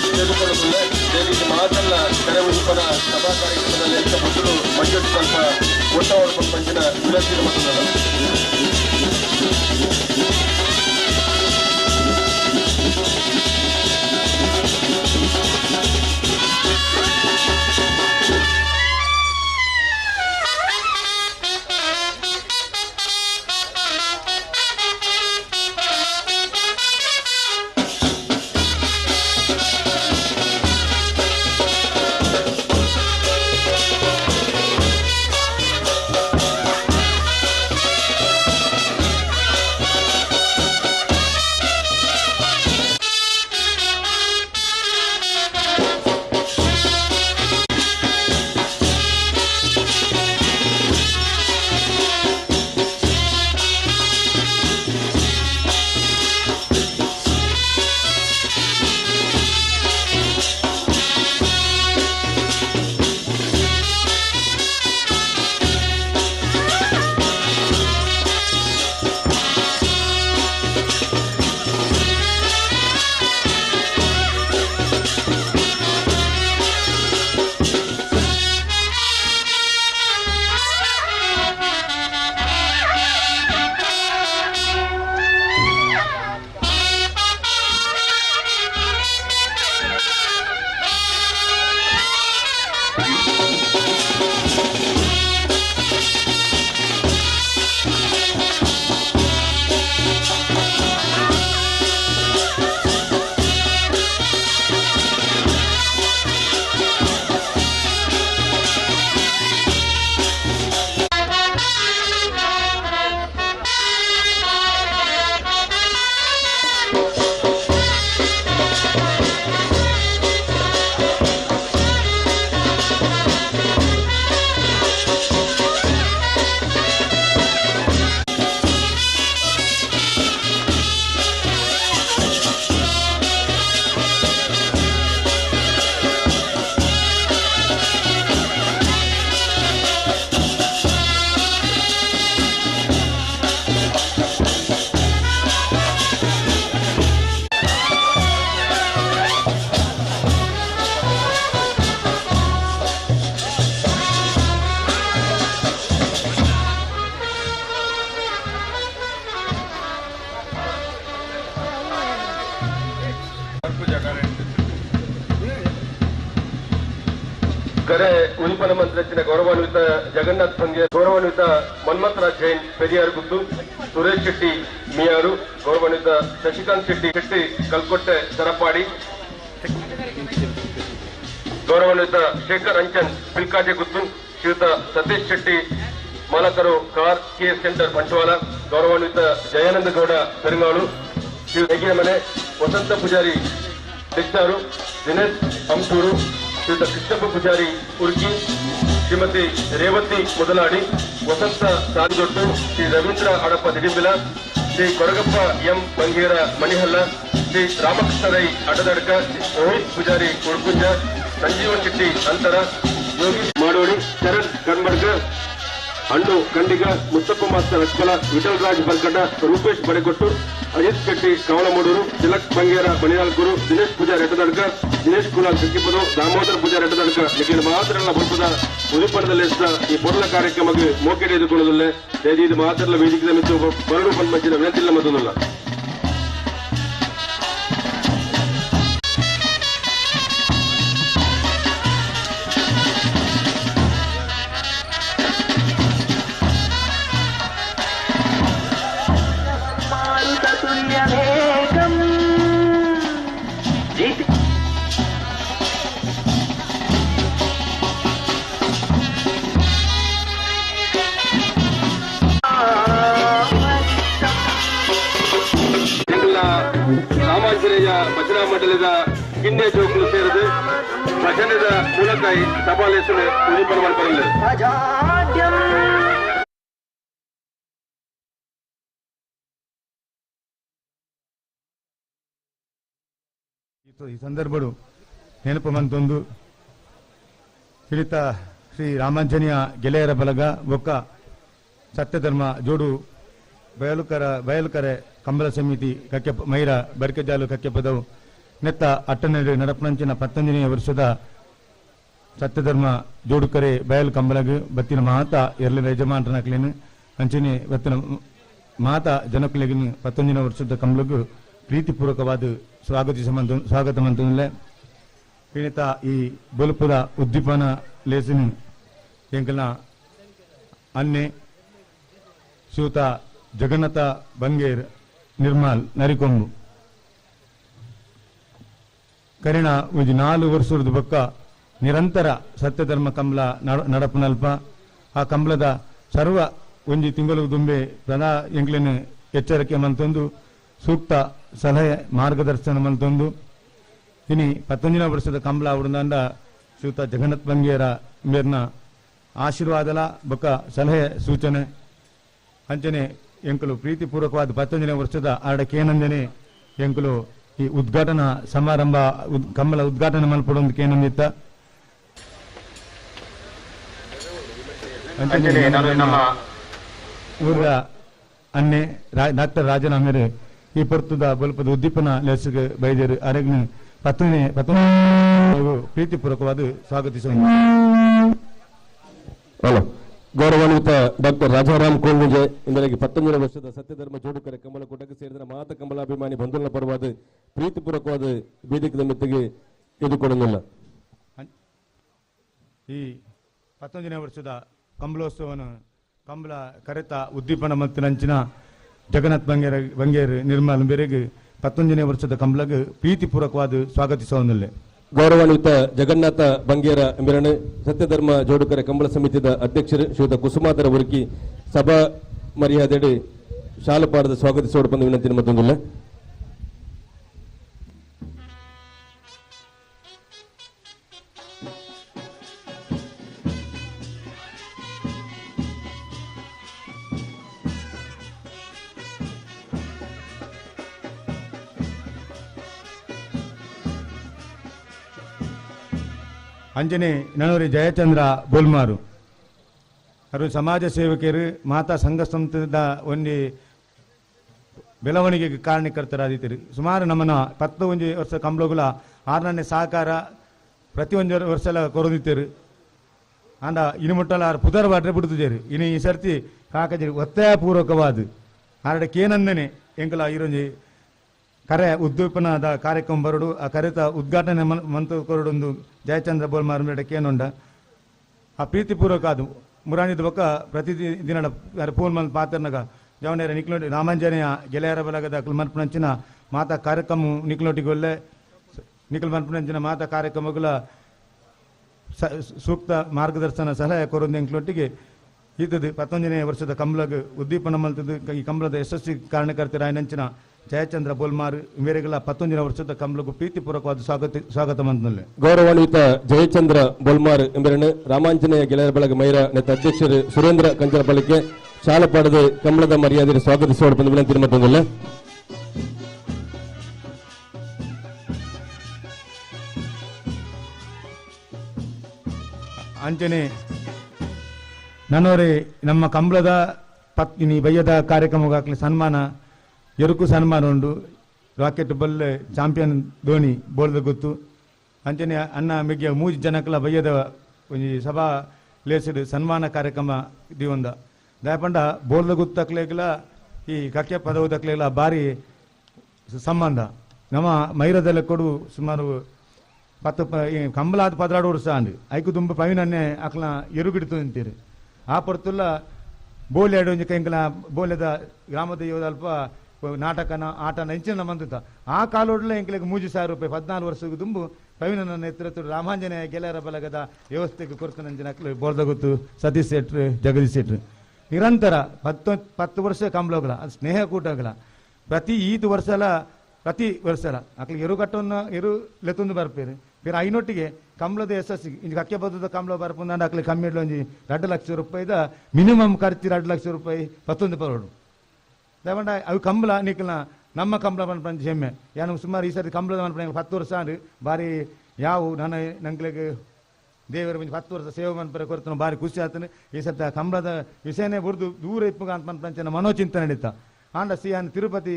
ತೆಗೆದುಕೊಳ್ಳುತ್ತಿಲ್ಲ. ದೇವಿಗೆ ಮಾತಲ್ಲ ಕರೆ ಉಡುಪನ ಸಭಾ ಕಾರ್ಯಕ್ರಮದಲ್ಲಿ ಮೊದಲು ಮಂಜೂರು ಸ್ವಲ್ಪ ಒಟ್ಟ ಮಂಜಿನ ವಿಲಸಿದ ಮೊದಲಲ್ಲ. ಉದಿಪನ ಮಂತ್ರಿನ ಗೌರವಾನ್ವಿತ ಜಗನ್ನಾಥ್ ಪಂಗೆ, ಗೌರವಾನ್ವಿತ ಮನ್ಮಥರಾಜ್ ಜೈನ್ ಪೆರಿಯಾರ್ ಗುತ್ತು, ಸುರೇಶ್ ಶೆಟ್ಟಿ ಮಿಯಾರು, ಗೌರವಾನ್ವಿತ ಶಶಿಕಾಂತ್ ಶೆಟ್ಟಿ ಶೆಟ್ಟಿ ಕಲ್ಕೊಟ್ಟೆ ಸರಪಾಡಿ, ಗೌರವಾನ್ವಿತ ಶೇಖರ್ ಅಂಚನ್ ಪಿಲ್ಕಾಜೆ ಗುತ್ತು, ಶ್ರೀಯುತ ಸತೀಶ್ ಶೆಟ್ಟಿ ಮಾಲಕರು ಕಾರ್ ಕೇರ್ ಸೆಂಟರ್ ಬಂಟ್ವಾಳ, ಗೌರವಾನ್ವಿತ ಜಯಾನಂದ ಗೌಡ ಪೆರುಂಗಾಳು, ಶ್ರೀ ಮನೆ ವಸಂತ ಪೂಜಾರಿ ದಿಕ್ತಾರು, ದಿನೇಶ್ ಅಂಸೂರು, ಶ್ರೀಯುತ ಕೃಷ್ಣಪ್ಪ ಪೂಜಾರಿ ಉರ್ಕಿ, ಶ್ರೀಮತಿ ರೇವತಿ ಮೊದಲಾಡಿ, ವಸಂತ ಸಾರಿದೊಟ್ಟು, ಶ್ರೀ ರವೀಂದ್ರ ಅಡಪ ದಿಡಿಂಬಿಲ, ಶ್ರೀ ಕೊರಗಪ್ಪ ಎಂ ಬಂಗೇರ ಮಣಿಹಲ್ಲ, ಶ್ರೀ ರಾಮಕೃಷ್ಣ ರೈ ಅಡದಡ್ಕ, ರೋಹಿತ್ ಪೂಜಾರಿ ಉಡ್ಕುಂಜ, ಸಂಜೀವ ಶೆಟ್ಟಿ ಅಂತರ, ಯೋಗೀಶ್ ಮಾಡೋಡಿ, ಚರಣ್ ಕಣ್ಮಡ್ಗ, ಹಣ್ಣು ಖಂಡಿಗ, ಮುತ್ತಪ್ಪ ಮಾಸ್ತರ್ ಅಕ್ಕಲ, ವಿಠಲ್ ರಾಜ್ ಬರ್ಕಟ, ರೂಪೇಶ್ ಬಡೆಕೊಟ್ಟು, ಅಜಿತ್ ಶೆಟ್ಟಿ ಕವಳಮೂಡೂರು, ತಿಲಕ್ ಬಂಗೇರ ಬಣಿನಾಲ್ಕೂರು, ದಿನೇಶ್ ಪೂಜಾರಿ ಎಟದಡ್ಕ, ದಿನೇಶ್ ಕುಲಾಲ್ ಸಿಕ್ಕಿಪದು, ದಾಮೋದರ ಪೂಜಾರಿ ಎಟದಡ್ಕ ನಿಖಿಲ್ ಮಾತ್ರ ಬಲ್ಪದ ಉದಿಪನದಲ್ಲಿ ಈ ಪೊರ್ಲ ಕಾರ್ಯಕ್ರಮಕ್ಕೆ ಮೋಕೆ ಹಿಡಿದುಕೊಳ್ಳುವುದಿಲ್ಲ. ದಯದೀದು ಮಾತ್ರ ವೇದಿಕೆ ಮಿತ್ತು ಬರಡು ಪನ್ಮಂಚಿನ ವಿನಂತಿಲ್ಲ ಮತ್ತೊಂದಲ್ಲ. ರಾಮಾಂಜನೇಯ ಭಜನಾ ಮಂಡಲದ ಕಿನ್ನೆ ಜೋಕುಲು ಸೇರಿದು ಭಜನದ ಮೂಲಕ ಸಭಾಲೇಶನ ಉದಿಪನ ಮಾಡ್ಕೊಳ್ಳಿ. ಈ ಸಂದರ್ಭಡು ನೆನಪು ಮಂತೊಂದು ತಿಳಿತ ಶ್ರೀ ರಾಮಾಂಜನೇಯ ಗೆಳೆಯರ ಬಲಗ ಬೊಕ್ಕ ಸತ್ಯಧರ್ಮ ಜೋಡು ಬಯಲುಕರೆ ಕಂಬಳ ಸಮಿತಿ ಕಕ್ಕೆ ಮೈರ ಬರ್ಕೆಜಾಲು ಕಕ್ಕೆ ಪದವು ನೆತ್ತ ಅಟ್ಟನೆಡು ನಡಪನಂಚಿನ 19ನೇ ವರ್ಷದ ಸತ್ಯಧರ್ಮ ಜೋಡುಕರೆ ಬಯಲು ಕಂಬಳಗು ಬತ್ತಿನ ಮಾತಾ ಎರಲಿನ ಯಜಮಾನರನಕ್ಲೇನು ಅಂಚನೆ ಬತ್ತಿನ ಮಾತಾ ಜನಕುಲೆಗಿನ 19ನೇ ವರ್ಷದ ಕಂಬಳಗು ಪ್ರೀತಿಪೂರ್ವಕವಾದ ಸ್ವಾಗತ ಮಂತುಲ್ಲ. ಪೀಣಿತ ಈ ಬೊಲುಪುದ ಉದ್ದೀಪನ ಲೇಸಿನ ಎಂಕಲ್ನ ಅನ್ನೆ ಶ್ರೀಯುತ ಜಗನ್ನಾಥ ಬಂಗೇರ್ ನಿರ್ಮಲ್ ನರಿಕೊಂಬು ಕರಿಣ ಒಂಜಿ 4 ವರ್ಷದ ಬೊಕ್ಕ ನಿರಂತರ ಸತ್ಯಧರ್ಮ ಕಂಬಳ ನಡಪುನಲ್ಪ ಆ ಕಂಬಳದ ಸರ್ವ ಒಂಜಿ ತಿಂಗಳು ದುಂಬೆ ಪ್ರಧಾ ಎಂಕ್ಲೆನ್ ಎಚ್ಚರಿಕೆ ಮಂತೊಂದು ಸೂಕ್ತ ಸಲಹೆ ಮಾರ್ಗದರ್ಶನ ಮಂತೊಂದು ಇನಿ 19ನೇ ವರ್ಷದ ಕಂಬಳ ಅವರುಂದಾಂಡ ಶ್ರೀಯುತ ಜಗನ್ನಾಥ ಬಂಗೇರ ಮೇರ್ನ ಆಶೀರ್ವಾದಲ ಬೊಕ್ಕ ಸಲಹೆ ಸೂಚನೆ ಅಂಚನೆ ಎಂಕಲು ಪ್ರೀತಿಪೂರ್ವಕವಾದ 19ನೇ ವರ್ಷದ ಆಡ ಕೇನಂದನೆ ಎಂಕಲು ಈ ಉದ್ಘಾಟನಾ ಸಮಾರಂಭ ಕಂಬಳ ಉದ್ಘಾಟನೆ ಮಲ್ಪಡೊಂದು ಕೇನಂದಿತ್ತ. ಅಂಚನೆ ನಮ್ಮ ಊರ ಅನ್ನೆ ಡಾಕ್ಟರ್ ರಾಜನ್ ಅಮೇರು ಈ ಪೊರ್ತುದ ಬೊಲ್ಪದ ಉದ್ದೀಪನ ಲೇಸಿಗೆ ಬೈದೇರು ಅರಗ್ನ 19 ಪ್ರೀತಿಪೂರ್ವಕವಾದ ಸ್ವಾಗತಿಸುವ. ಗೌರವಾನ್ವಿತ ಡಾಕ್ಟರ್ ರಾಜಾರಾಮ್ ಕೋಲ್ವಿಜೆ ಇಂದರಿಗೆ 19ನೇ ವರ್ಷದ ಸತ್ಯಧರ್ಮ ಜೋಡುಕರೆ ಕಂಬಳಕೂಟಕ್ಕೆ ಸೇರಿದ ಮಾತ ಕಂಬಳಾಭಿಮಾನಿ ಬಂಧುಗಳ ಪರವಾದ ಪ್ರೀತಿಪೂರ್ವಕವಾದ ವೇದಿಕೆಯ ಮೆತ್ತಿಗೆ ಎದುಕೊಳ್ಳಲಿಲ್ಲ. ಈ 19ನೇ ವರ್ಷದ ಕಂಬಳೋತ್ಸವವನ್ನು ಕಂಬಳ ಕರೆತ ಉದ್ದೀಪನ ಮತ್ತು ನಂಚಿನ ಜಗನ್ನಾಥ್ ಬಂಗೇರ್ ನಿರ್ಮಲ್ ಬೇರೆಗೆ 19ನೇ ವರ್ಷದ ಕಂಬಳಗೆ ಪ್ರೀತಿಪೂರ್ವಕವಾದ ಸ್ವಾಗತಿಸುವನ್ನಿಲ್ಲ. ಗೌರವಾನ್ವಿತ ಜಗನ್ನಾಥ ಬಂಗೇರ ಎಂಬರಣ ಸತ್ಯಧರ್ಮ ಜೋಡುಕರೆ ಕಂಬಳ ಸಮಿತಿಯ ಅಧ್ಯಕ್ಷರು ಶ್ರೀಯುತ ಕುಸುಮಾಧರ ಉರ್ಕಿ ಸಭಾ ಮರ್ಯಾದೆಡೆ ಶಾಲಪಾಡದ ಸ್ವಾಗತಿಸೋಡು ಬಂದು ವಿನಂತಿ ಮತ್ತೊಂದಿಲ್ಲ. ಅಂಜನೆ ನನೂರಿ ಜಯಚಂದ್ರ ಬೋಲ್ಮಾರು ಅವರು ಸಮಾಜ ಸೇವಕರು ಮಾತಾ ಸಂಘ ಸಂಸ್ಥೆದ ಒಂದು ಬೆಳವಣಿಗೆಗೆ ಕಾರಣಕರ್ತರಾದಿದ್ದರು. ಸುಮಾರು ನಮ್ಮನ್ನ 11 ವರ್ಷ ಕಂಬಳಗುಲ 6ನೇ ಸಹಕಾರ ಪ್ರತಿಯೊಂದು ವರ್ಷ ಎಲ್ಲ ಕೊರದಿತ್ತರು. ಅಂಡ ಇನ್ನು ಮುಟ್ಟಲ್ಲ ಆರು ಪುದರ್ ಬಾಟ್ರೆ ಬಿಡ್ತಿದ್ದೇರು. ಇನ್ನು ಈ ಸರ್ತಿ ಕಾಕಜಿ ಒತ್ತಾಯಪೂರ್ವಕವಾದ ಆರಡ ಕೇನಂದನೆ ಎಂಕಲ ಇರೊಂಜಿ ಕರೆ ಉದ್ದೀಪನದ ಕಾರ್ಯಕ್ರಮ ಬರಡು ಆ ಕರೆತ ಉದ್ಘಾಟನೆ ಮಂತ ಕೊರಡೊಂದು ಜಯಚಂದ್ರ ಬೋಲ್ಮಾರ್ ಮೇಡ ಕೇನೊಂಡ ಆ ಪ್ರೀತಿಪೂರ್ವಕ ಅದು ಮುರಾಣಿದ ಬೊಕ್ಕ ಪ್ರತಿ ದಿನ ಫೋನ್ ಮಲ್ ಪಾತ್ರನಗ ಜವನೇರ ನಿಕ್ಲೋಟಿ ರಾಮಾಂಜನೇಯ ಗೆಳೆಯರ ಬಲಗದ ಮನ್ಪುನಂಚಿನ ಮಾತಾ ಕಾರ್ಯಕ್ರಮ ನಿಕ್ಲೋಟಿಗೊಲ್ಲೆ ನಿಖಲ್ ಮನ್ಪುನಂಚಿನ ಮಾತಾ ಕಾರ್ಯಕ್ರಮಗಳ ಸೂಕ್ತ ಮಾರ್ಗದರ್ಶನ ಸಲಹೆ ಕೊರೊಂದು ಎಂಕ್ಲೊಟ್ಟಿಗೆ ಈತದು 19ನೇ ವರ್ಷದ ಕಂಬಳಗ್ ಉದ್ದೀಪನ ಮಲ್ತದ್ದು. ಈ ಕಂಬಳದ ಯಶಸ್ವಿ ಕಾರಣಕರ್ತರಾಯನಂಚಿನ ಜಯಚಂದ್ರ ಬೋಲ್ಮಾರ್ ಮೇರೆಗಳ 19ನೇ ವರ್ಷದ ಕಂಬಳಗೂ ಪ್ರೀತಿಪೂರ್ವಕವಾದ ಸ್ವಾಗತ ಮಂದನಲ್ಲಿ ಗೌರವಾನ್ವಿತ ಜಯಚಂದ್ರ ಬೋಲ್ಮಾರ್ ಎಂಬರನ್ನು ರಾಮಾಂಜನೇಯ ಗೆಳೆಯರ ಬಳಗ ಮೈರ ನೆತ್ತ ಅಧ್ಯಕ್ಷರು ಸುರೇಂದ್ರ ಕಂಚರ ಬಳಕೆ ಶಾಲಪಾಡದ ಕಂಬಳದ ಮರ್ಯಾದೆ ಸ್ವಾಗತಿಸುವ ಬಂದು ವಿನಂತಿ ಮತ್ತೊಂದಲ್ಲ. ಅಂಚನೆ ನನ್ನವರೇ ನಮ್ಮ ಕಂಬಳದ ಪತ್ನಿ ಬಯ್ಯದ ಕಾರ್ಯಕ್ರಮಕ್ಕಾಗಲಿ ಸನ್ಮಾನ ಎರುಕು ಸನ್ಮಾನ ಉಂಡು ರಾಕೆಟ್ ಬಲ್ಲೆ ಚಾಂಪಿಯನ್ ಧೋನಿ ಬೋಲ್ದ ಗೊತ್ತು. ಅಂಚನೆ ಅಣ್ಣ ಮಿಗ್ಯ ಮೂಜಿ ಜನಕಲ ಬಯ್ಯದ ಒಂಜಿ ಸಭಾ ಲೇಸಿಡ್ ಸನ್ಮಾನ ಕಾರ್ಯಕ್ರಮ ದಿವಂದ ದಯಪಂಡ ಬೋಲ್ದ ಗುತ್ತಕ್ಲೇಗ್ಲ ಈ ಕಕ್ಕೆ ಪದವು ಭಾರಿ ಸಂಬಂಧ. ನಮ್ಮ ಮೈರದಲ್ಲ ಕೊಡು ಸುಮಾರು ಪತ್ತು ಕಂಬಲಾದ 12 ವರ್ಷ ಅಂದು ಐಕು ತುಂಬ ಪವಿನನ್ನೇ ಅಕ್ಲ ಎರುಗಿಡ್ತು ಅಂತೀರಿ. ಆ ಪೊರ್ತುಲ್ಲ ಬೋಲೆ ಒಂಜಿ ಕೈಂಕಲ ಬೋಲೆದ ಗ್ರಾಮದ ಅಲ್ಪ ನಾಟಕನ ಆಟನ ಇಂಚಿನ ಮಂದುತ್ತ ಆ ಕಾಲೋಡ್ಲ ಎಂಕ್ಲೆಗ್ 3,000 ರೂಪಾಯಿ 14 ವರ್ಷಕ್ಕೆ ತುಂಬು ಪವಿನನ್ನ ನೇತೃತ್ವ ರಾಮಾಂಜನೇಯ ಗೆಳೆಯರ ಬಲಗದ ವ್ಯವಸ್ಥೆಗೆ ಕೊರತು ನಂಜಿನ ಬೋರ್ದ ಗೊತ್ತು ಸತೀಶ್ ಶೆಟ್ರು ಜಗದೀಶ್ ಶೆಟ್ರು ನಿರಂತರ 10 ವರ್ಷ ಕಂಬಳೋಗಲ ಅದು ಸ್ನೇಹ ಕೂಟಗಳ ಪ್ರತಿ ಈತು ವರ್ಷಲ ಪ್ರತಿ ವರ್ಷಲ ಅಕ್ಲಿ ಎರು ಕಟ್ಟವನ್ನು ಎರು ಲೆತ್ತೊಂದು ಬರ್ಪೇರು ಬೇರೆ ಐನೊಟ್ಟಿಗೆ ಕಂಬಳದ ಯಶಸ್ಸಿಗೆ ಇಂಜಿ ಕಕ್ಕೆ ಬದ್ದದ ಕಂಬಳ ಬರ್ಪುಂದಾಂಡ ಅಕ್ಲಿ ಕಮ್ಮಿ ಒಂಜಿ 2 ಲಕ್ಷ ರೂಪಾಯಿದ ಮಿನಿಮಮ್ ಖರ್ಚು 2 ಲಕ್ಷ ರೂಪಾಯಿ ಪತ್ತೊಂದು ಪರೋಡು ದಯಪಂಡ ಅವು ಕಂಬಳ ನಿಕ್ಲ ನಮ್ಮ ಕಂಬಳ ಮನ್ಪಂಚ ಹೆಮ್ಮೆ ಯಾನು ಸುಮಾರು ಈ ಸರಿ ಕಂಬಳದ ಮನ್ಪಣ 10 ವರ್ಷ ಅಂದು ಬಾರಿ ಯಾವು ನಾನು ನಂಗ್ಲಿಗೆ ದೇವರ ಒಂಜಿ 10 ವರ್ಷ ಸೇವೆ ಮನ್ಪರೆ ಕೊರತನ ಬಾರಿ ಖುಷಿ ಆತನೆ. ಈ ಸರ್ತಿ ಆ ಕಂಬಳದ ವಿಷಯನೇ ಬುರ್ದು ದೂರ ಇಪ್ಪುಗ ಅಂತ ಮನ್ಪಂಚನ ಮನೋಚಿಂತನೆ ನಡೀತ ಆಂಡ ಸಿಯಾನ್ ತಿರುಪತಿ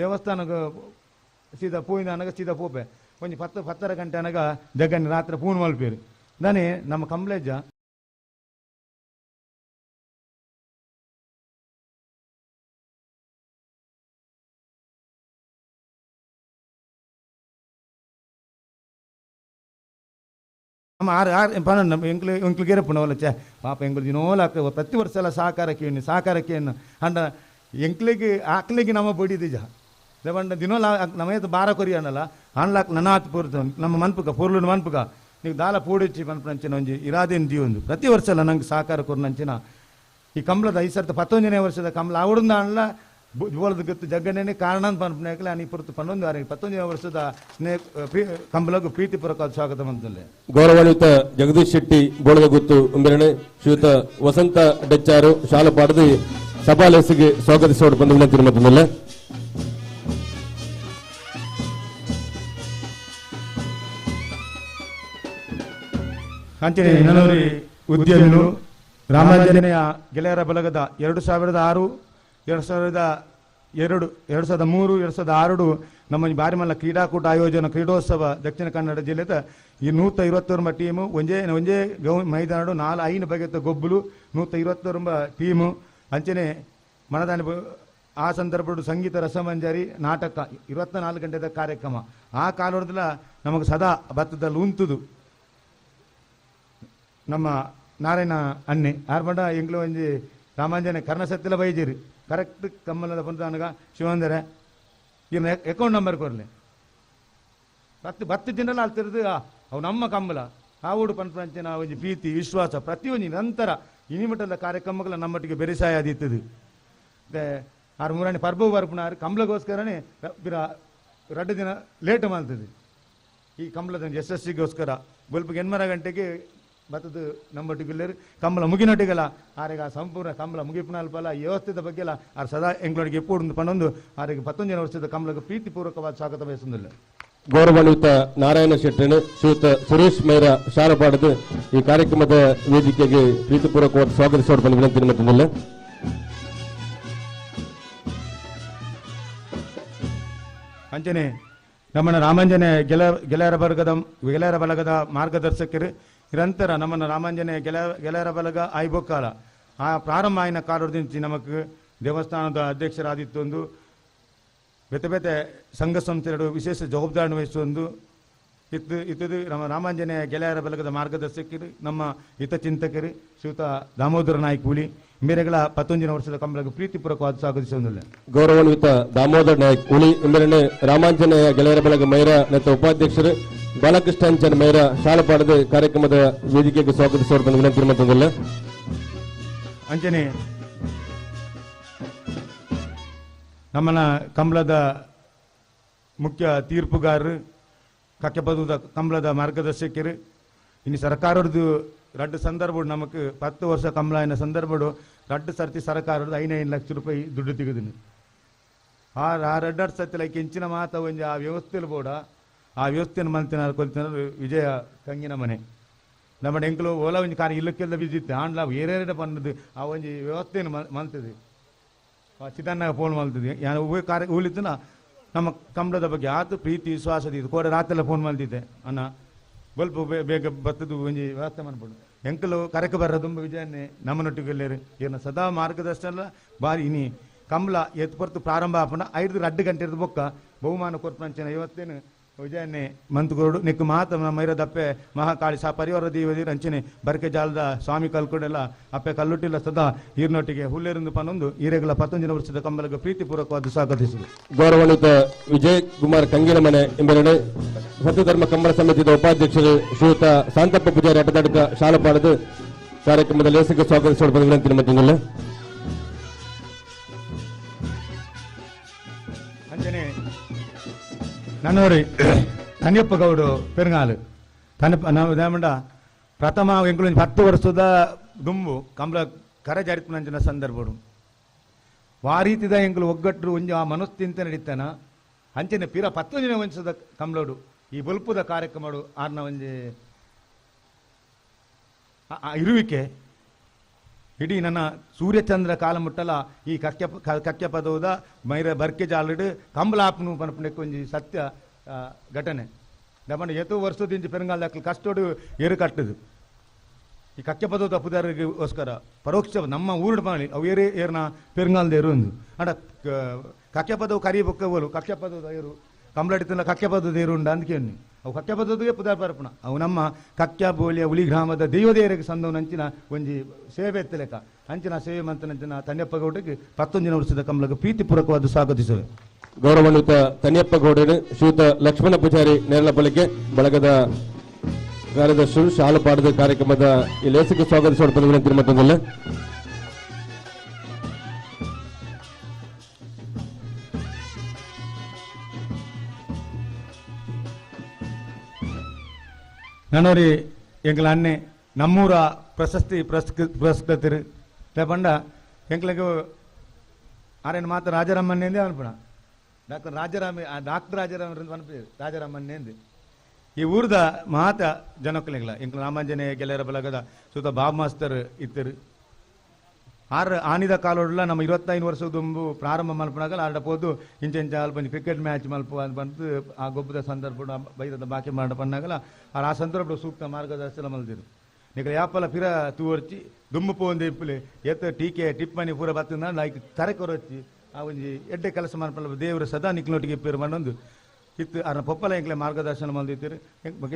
ದೇವಸ್ಥಾನಕ್ಕೆ ಸೀದಾ ಪೂವಿನ ಅನಗ ಸೀದಾ ಪೋಪೆ ಒಂಜಿ 10 ಗಂಟೆ ಅನಗ ಜಗನ್ ರಾತ್ರಿ ಪೂನ್ ಮಲ್ಪೇರು ನಾನೇ ನಮ್ಮ ಕಂಬಳಜ್ಜ ನಮ್ಮ ಆರು ಆರು ಪನ್ನೊಂದು ನಮ್ಮ ಎಂಕ್ಲು ಎಂಕ್ಲು ಪುಣವಲ್ಲ ಚೇ ಪಾಪ ಎಂಕ್ಲು ದಿನೋಲ ಪ್ರತಿ ವರ್ಷ ಎಲ್ಲ ಸಹಕಾರಕ್ಕೆ ಸಹಕಾರಕ್ಕೆ ಅಂಡ ಎಂಕ್ಲಿಗೆ ಆಕ್ಲಿಗೆ ನಮ್ಮ ಬಡಿದಿಜ ದೇವಂಡ ದಿನೋಲ ನಮಗೆ ಬಾರ ಕೊರಿ ಅನ್ನಲ್ಲ ಅನ್ಲಾಕ್ ನನಾತ್ ಪೂರ್ತ ನಮ್ಮ ಮನ್ಪುಕ ಪೊರ್ಲು ಮನ್ಪುಕ ನೀವು ದಾಲ ಪೂಡಿಚ್ಚಿ ಮನ್ಪುನಂಚಿನ ಒಂಜಿ ಇರಾದೇನು ದೀವೊಂದು ಪ್ರತಿ ವರ್ಷ ಎಲ್ಲ ನಂಗೆ ಸಹಕಾರ ಕೊರ್ನಂಚಿನ ಈ ಕಂಬಳದ ಈ ಸರ್ತ 19ನೇ ವರ್ಷದ ಕಂಬಳ ಅವಡಂದ ಅನ್ಲ ಬೋಲದ ಗೊತ್ತು ಜಗ್ಗನೇ ಕಾರಣ ಅಂತ ಪನ್ಪುನಾಕಲೆ ಅನಿ ಪುರ್ತು 11 19ನೇ ವರ್ಷದ ಸ್ನೇಹ ಕಂಬಳಗೂ ಪ್ರೀತಿಪೂರ್ವಕ ಸ್ವಾಗತ ಮಂತಲ್ಲೇ. ಗೌರವಾನ್ವಿತ ಜಗದೀಶ್ ಶೆಟ್ಟಿ ಬೋಳದ ಗುತ್ತು ಉಂಬೆರಣೆ ಶ್ರೀಯುತ ವಸಂತ ಡಚ್ಚಾರು ಶಾಲಪಾಡದ ಸಭಾಲೇಸಿಗೆ ಸ್ವಾಗತಿಸೋಡು ಬಂದು ವಿನಂತಿ ಮತ್ತೊಂದಲ್ಲ. ಅಂಚನೆ ನನ್ನೂರಿ ಉದ್ಯಮಿಗಳು ರಾಮಾಂಜನೇಯ ಗೆಳೆಯರ ಬಳಗದ 2006 2002 2003 2006 ನಮ್ಮ ಬಾರಿಮಲ್ಲ ಕ್ರೀಡಾಕೂಟ ಆಯೋಜನ ಕ್ರೀಡೋತ್ಸವ ದಕ್ಷಿಣ ಕನ್ನಡ ಜಿಲ್ಲೆದ ಈ 121 ಟೀಮು ಒಂಜೇ ಒಂಜೇ ಗೌ ಮೈದಾನಡು 4 5 ಬಗೆತ ಗೊಬ್ಬಲು 121 ಟೀಮು ಅಂಚನೆ ಮನದಾನಿ ಆ ಸಂದರ್ಭಡು ಸಂಗೀತ ರಸಮಂಜರಿ ನಾಟಕ 24 ಗಂಟೆದ ಕಾರ್ಯಕ್ರಮ ಆ ಕಾಲೋಡ್ದಲ ನಮಗೆ ಸದಾ ಭತ್ತದಲ್ಲಿ ಉಂತುದು ನಮ್ಮ ನಾರಾಯಣ ಅಣ್ಣೆ ಆರ್ಮಂಡ ಎಂಗ್ಲು ಒಂಜಿ ರಾಮಾಂಜನೆ ಕರ್ಣಸತ್ತಿಲ ಬೈಜಿರಿ ಕರೆಕ್ಟ್ ಕಮ್ಮಲದ ಬಂದ ಶಿವಂದರೆ ಇನ್ನು ಅಕೌಂಟ್ ನಂಬರ್ ಕೊರಲಿ 10 ದಿನಲ್ಲ ಅಲ್ತಿರೋದು ಅವು ನಮ್ಮ ಕಂಬಳ ಆ ಊಡು ಪನ್ಪಂಚಿನ ಒಂಜಿ ಪ್ರೀತಿ ವಿಶ್ವಾಸ ಪ್ರತಿಯೊಂದು ನಂತರ ಇನಿಮಟ್ಟದ ಕಾರ್ಯಕ್ರಮಗಳ ನಮ್ಮೊಟ್ಟಿಗೆ ಬೆರಿಸಾಯ ಆದಿತ್ತದು ಆರು ಮೂರಾಣಿ ಪರ್ಬ ಬರ್ಪುನಾರು ಕಂಬಳಗೋಸ್ಕರನೇ ಬಿರ 2 ದಿನ ಲೇಟ್ ಮಾಡ್ತದೆ ಈ ಕಂಬಳದ ಯಶಸ್ಸಿಗೋಸ್ಕರ ಬಲ್ಪಿಗೆ 8 ಗಂಟೆಗೆ ಬತ್ತದು ನಮ್ಮೊಟ್ಟಿಗೆ ಕಂಬಳ ಮುಗಿನೊಟ್ಟಿಗೆಲ್ಲ ಆರೆಗ ಸಂಪೂರ್ಣ ಕಂಬಳ ಮುಗಿಪುನಲ್ಪಲ್ಲ ಈ ವ್ಯವಸ್ಥೆದ ಬಗ್ಗೆ ಎಲ್ಲ ಆರು ಸದಾ ಎಂಗ್ಳೊಟ್ಟಿಗೆ ಎಪ್ಪುಡು ಪನ್ನೊಂದು ಆರೆಗೆ 19 ವರ್ಷದ ಕಂಬಳಕ್ಕೆ ಪ್ರೀತಿಪೂರ್ವಕವಾದ ಸ್ವಾಗತ ಬಯಸುವುದಿಲ್ಲ. ಗೌರವಾನ್ವಿತ ನಾರಾಯಣ ಶೆಟ್ಟಣ ಶ್ರೀಯುತ ಸುರೇಶ್ ಮೇರ ಶಾಲಪಾಡದ ಈ ಕಾರ್ಯಕ್ರಮದ ವೇದಿಕೆಗೆ ಪ್ರೀತಿಪೂರ್ವಕವಾದ ಸ್ವಾಗತಿಸೋಡು ಬಂದು ವಿನಂತಿ ಮತ್ತೊಂದಿಲ್ಲ. ಅಂಚನೆ ನಮ್ಮನ್ನ ರಾಮಾಂಜನೆ ಗೆಳೆಯರ ಬಲಗದ ಮಾರ್ಗದರ್ಶಕರು ನಿರಂತರ ನಮ್ಮನ್ನು ರಾಮಾಂಜನೇಯ ಗೆಳೆಯರ ಬಲಗ ಆಯ್ಬೊಕ್ಕಾಲ ಆ ಪ್ರಾರಂಭ ಆಯ್ನ ಕಾಲೋರ್ದಿಂಚಿ ನಮಕ್ ದೇವಸ್ಥಾನದ ಅಧ್ಯಕ್ಷರಾದಿತ್ತೊಂದು ಬೇತೆ ಬೇತೆ ಸಂಘ ಸಂಸ್ಥೆಗಳು ವಿಶೇಷ ಜವಾಬ್ದಾರಿ ವಹಿಸೊಂದು ಇತ್ತು ಇತ್ತದು ನಮ್ಮ ರಾಮಾಂಜನೇಯ ಗೆಳೆಯರ ಬಲಗದ ಮಾರ್ಗದರ್ಶಕರು ನಮ್ಮ ಹಿತಚಿಂತಕರು ಶ್ರೀಯುತ ದಾಮೋದರ ನಾಯ್ಕ ಹುಲಿ ಮೇರೆಗಳ 19 ವರ್ಷದ ಕಂಬಳಕ್ಕೆ ಪ್ರೀತಿಪೂರ್ವಕವಾದ ಸ್ವಾಗತಿಸುವುದಿಲ್ಲ. ಗೌರವಾನ್ವಿತ ದಾಮೋದರ ನಾಯ್ಕ ಹುಲಿ ಇಂಬರನೆ ರಾಮಾಂಜನೇಯ ಗೆಳೆಯರ ಬಳಗ ಮೈರ ನೆತ್ತ ಉಪಾಧ್ಯಕ್ಷರು ಬಾಲಕೃಷ್ಣ ಅಂಚನ್ ಮೈರ ಶಾಲಪಾಡದ ಕಾರ್ಯಕ್ರಮದ ವೇದಿಕೆಗೆ ಸ್ವಾಗತಿಸುವ ವಿನಂತಿ ಮಾಡ್ತದಲ್ಲ. ಅಂಚನೆ ನಮ್ಮನ ಕಂಬಳದ ಮುಖ್ಯ ತೀರ್ಪುಗಾರರು ಕಕ್ಕೆಪದದ ಕಂಬಳದ ಮಾರ್ಗದರ್ಶಕರು ಇನ್ನು ಸರ್ಕಾರದ್ದು ರಡ್ಡು ಸಂದರ್ಭ ನಮಕ್ 10 ವರ್ಷ ಕಂಬಳಾಯಿನ ಸಂದರ್ಭಡು ರಡ್ಡು ಸರ್ತಿ ಸರ್ಕಾರದ 5 ಲಕ್ಷ ರೂಪಾಯಿ ದುಡ್ಡು ತೆಗೆದಿನಿ. ಆ ರಡ್ಡು ಸರ್ತಿ ಲೈಕ್ ಹೆಂಚಿನ ಮಾತ ಒಂಜಿ ಆ ವ್ಯವಸ್ಥೆಲಿ ಬೋಡ ಆ ವ್ಯವಸ್ಥೆಯನ್ನು ಮಂತಿನ ಕೊಲ್ತಿನ ವಿಜಯ ಕಂಗಿನ ಮನೆ ನಮ್ಮ ಎಂಕಲು ಓಲ ಒಂಜಿ ಕಾರ್ ಇಲ್ಲಕ್ಕೆಲ್ಲ ಬಿಜಿತ್ತು ಆಂಡ್ಲ ಏರೇರೆ ಪನ್ನದು ಆ ಒಂಜಿ ವ್ಯವಸ್ಥೆಯನ್ನು ಮಲ್ತದೆ ಆ ಚಿದನ್ನ ಫೋನ್ ಮಲ್ತದೆ ಯಾರು ಕಾರ್ಯ ಊಲಿತ್ತನ ನಮ್ಮ ಕಂಬಳದ ಬಗ್ಗೆ ಆತು ಪ್ರೀತಿ ವಿಶ್ವಾಸದ ಇದು ಕೋಡೆ ರಾತ್ರೆಲ್ಲ ಫೋನ್ ಮಲ್ತಿದ್ದೆ ಅಣ್ಣ ಬಲ್ಪ ಬೇಗ ಬರ್ತದ್ದು ಒಂಜಿ ವ್ಯವಸ್ಥೆ ಮಾಡ್ಬೋದು ಎಂಕಲು ಕರೆಕ ಬರೋದುಂಬ ವಿಜಯನ್ನೇ ನಮ್ಮನೊಟ್ಟಿಗೆಲ್ಲೇರು ಏನ ಸದಾ ಮಾರ್ಗದರ್ಶನ ಬಾರಿ ಇನಿ ಕಂಬಳ ಎತ್ತು ಪೊರ್ತು ಪ್ರಾರಂಭ ಆಪಣ 5 ರಡ್ಡು ಗಂಟೆ ಇರೋದು ಬೊಕ್ಕ ಬಹುಮಾನ ಕೊರ್ಪಂಚನ ಇವತ್ತೇನು ವಿಜಯನ್ನೇ ಮಂತುಗೋಡು ನಿಕ್ಕು ಮಾತ ಮೈರದಪ್ಪೆ ಮಹಾಕಾಳಿ ಸಾ ಪರಿವಾರ ದೀವದಿ ರಂಚನೆ ಬರಕೆ ಜಾಲದ ಸ್ವಾಮಿ ಕಲ್ಕೊಡೆಲ್ಲ ಅಪ್ಪೆ ಕಲ್ಲುಟ್ಟಿಲ್ಲ ಸದಾ ಈರ್ನೊಟ್ಟಿಗೆ ಹುಲ್ಲೇರಿಂದು ಪನ್ನೊಂದು ಈರೆಗಳ 19 ವರ್ಷದ ಕಂಬಲಕ್ಕೆ ಪ್ರೀತಿಪೂರ್ವಕವಾದ ಸ್ವಾಗತಿಸಿದರು. ಗೌರವಾನ್ವಿತ ವಿಜಯ್ ಕುಮಾರ್ ಕಂಗಿನಮನೆ ಎಂಬೆರಡೆ ಸತ್ಯಧರ್ಮ ಕಂಬಳ ಸಮಿತಿಯ ಉಪಾಧ್ಯಕ್ಷರು ಶ್ರೀಯುತ ಶಾಂತಪ್ಪ ಪೂಜಾರಿ ಆಟದಾಟಕ ಶಾಲಪಾಡದ ಕಾರ್ಯಕ್ರಮದ ಲೇಖಕ ಸ್ವಾಗತಿಸುವ ವಿನಂತಿ ಮತ್ತೊಂದಿಲ್ಲ. ಅಂಜನೆ ನನ್ನೋರಿ ತನ್ಯಪ್ಪ ಗೌಡು ಪೆರುಗಾಲು ತನ್ನಪ್ಪ ನಾವು ಪ್ರಥಮ ಎಂಕುಲು 10 ವರ್ಷದ ದುಂಬು ಕಂಬಳ ಕರೆ ಜಾರಿಪುನಂಚಿನ ಸಂದರ್ಭಡು ವಾರೀತಿದ ಎಂಕುಲು ಒಗ್ಗಟ್ಟು ಒಂಜಿ ಆ ಮನಸ್ತಿಂತ ನಡೀತಾನ ಅಂಚನೆ ಪಿರ 10 ದಿನ ವಂಶದ ಕಂಬಳೋಡು ಈ ಬೊಲ್ಪುದ ಕಾರ್ಯಕ್ರಮಡು ಆರ್ನ ಒಂಜಿ ಇರುವಿಕೆ ಇಡೀ ನನ್ನ ಸೂರ್ಯಚಂದ್ರ ಕಾಲ ಮುಟ್ಟಲ ಈ ಕಕ್ಕೆ ಕಕ್ಕೆ ಪದವುದ ಮೈರ ಬರ್ಕೆ ಜಾಲಡು ಕಂಬಲಾಪನು ಪನಪುಣಕ್ಕೆ ಒಂಜಿ ಸತ್ಯ ಘಟನೆ ದಮನ ಎತು ವರ್ಷದಿಂಚಿ ಪೆರುಂಗಾಲ ಕಷ್ಟೋಡು ಏರು ಕಟ್ಟದು ಈ ಕಕ್ಕೆ ಪದವುದ ಪುದಾರಿಗೋಸ್ಕರ ಪರೋಕ್ಷ ನಮ್ಮ ಊರುಡು ಪಾಣಿ ಅವು ಏರು ಏರ್ನ ಪೆರುಂಗಾಲದ ಏರು ಒಂದು ಅಂಡ ಕಕ್ಕೆ ಪದವು ಕರಿ ಬೊಕ್ಕ ಹೋಲು ಕಕ್ಕೆ ಪದದ ಏರು ಕಂಬಳಡಿತಲ್ಲ ಕಕ್ಕೆ ಪದದ ಏರು ಉಂಡ ಅಂದಕ್ಕೆ ಅವು ಕಕ್ಕೆ ಪದದಿಗೆ ಪುದಾರ್ ಪರಪಣ ಅವು ನಮ್ಮ ಕಕ್ಯ ಬೋಲಿಯ ಹುಲಿ ಗ್ರಾಮದ ದೈವದೇವರಿಗೆ ಸಂದವನ ಅಂಚಿನ ಒಂಜಿ ಸೇವೆ ಎತ್ತಲೆಕ ಅಂಚಿನ ಸೇವೆ ಮಂತನಂಚಿನ ತನ್ಯಪ್ಪ ಗೌಡರಿಗೆ 19 ವರ್ಷದ ಕಂಬಳಕ್ಕೆ ಪ್ರೀತಿಪೂರ್ವಕವಾದ ಸ್ವಾಗತಿಸುವೆ. ಗೌರವಾನ್ವಿತ ತನ್ಯಪ್ಪ ಗೌಡರು ಶ್ರೀಯುತ ಲಕ್ಷ್ಮಣ ಪೂಜಾರಿ ನೇರಳ ಬಳಿಕೆ ಬಳಗದ ಕಾರ್ಯದರ್ಶಿಗಳು ಶಾಲಪಾಡದ ಕಾರ್ಯಕ್ರಮದ ಈ ಲೇಖಕ ಸ್ವಾಗತಿಸುವ ವಿನಂತಿ ಮತ್ತೊಂದಲ್ಲ. ನನ್ನೋರಿ ಎಂಕಲ ಅನ್ನೆ ನಮ್ಮೂರ ಪ್ರಶಸ್ತಿ ಪುರಸ್ಕೃತರು ಪಂಡ ಎಂಕ್ಲಗೆ ಆರೇನು ಮಾತ್ರ ರಾಜಾರಾಮನ್ನೇಂದೇ ಅನ್ಪಣ ಡಾಕ್ಟರ್ ರಾಜಾರಾಮ ಡಾಕ್ಟರ್ ರಾಜಾರಾಮ ಅನ್ಪ ರಾಜಾರಾಮನ್ನೇಂದು ಈ ಊರದ ಮಾತ ಜನಕ್ಕಲಿಂಗ್ಲ ಎಂಕ್ಲ ರಾಮಾಂಜನೇಯ ಗೆಳೆಯರ ಬಲಗದ ಸುತ ಬಾಬ್ ಮಾಸ್ತರ್ ಇತ್ತರು ಆರು ಆನಿದ ಕಾಲೋಡ್ಲ ನಮ್ಮ 25 ವರ್ಷದ ದುಂಬು ಪ್ರಾರಂಭ ಮಲ್ಪನಾಗಲ್ಲ ಆಡ ಪೋದು ಇಂಚ ಇಂಚ ಅಲ್ಪ ಕ್ರಿಕೆಟ್ ಮ್ಯಾಚ್ ಮಲ್ಪ ಅಂತ ಬಂತು ಆ ಗೊಬ್ಬದ ಸಂದರ್ಭ ಬೈರದ ಬಾಕಿ ಮಾಡ ಪನ್ನಾಗಲ್ಲ ಆ ಸಂದರ್ಭ ಸೂಕ್ತ ಮಾರ್ಗದರ್ಶನ ಮಲ್ದಿರು ನಿಕ ಯಾಪಲ ಪಿರ ತೂವರ್ಚಿ ದುಂಬು ಪೋಂದೆ ಇಪ್ಪಲೆ ಎತ್ತ ಟೀಕೆ ಟಿಪ್ಪಣಿ ಪೂರ ಬತ್ತಿನ ಲೈಕ್ ತರಕೊರೊಚ್ಚಿ ಆ ಒಂಜಿ ಎಡ್ಡೆ ಕೆಲಸ ಮಲ್ಪಲ ದೇವರು ಸದಾ ನಿಕ್ಲೊಟ್ಟಿಗೆ ಇಪ್ಪೇರು ಮಣ್ಣೊಂದು ಇತ್ತು ಆರ್ನ ಪೊಪ್ಪಲ ಎಂಕ್ಲೆ ಮಾರ್ಗದರ್ಶನ ಮಲ್ದಿತ್ತೀರು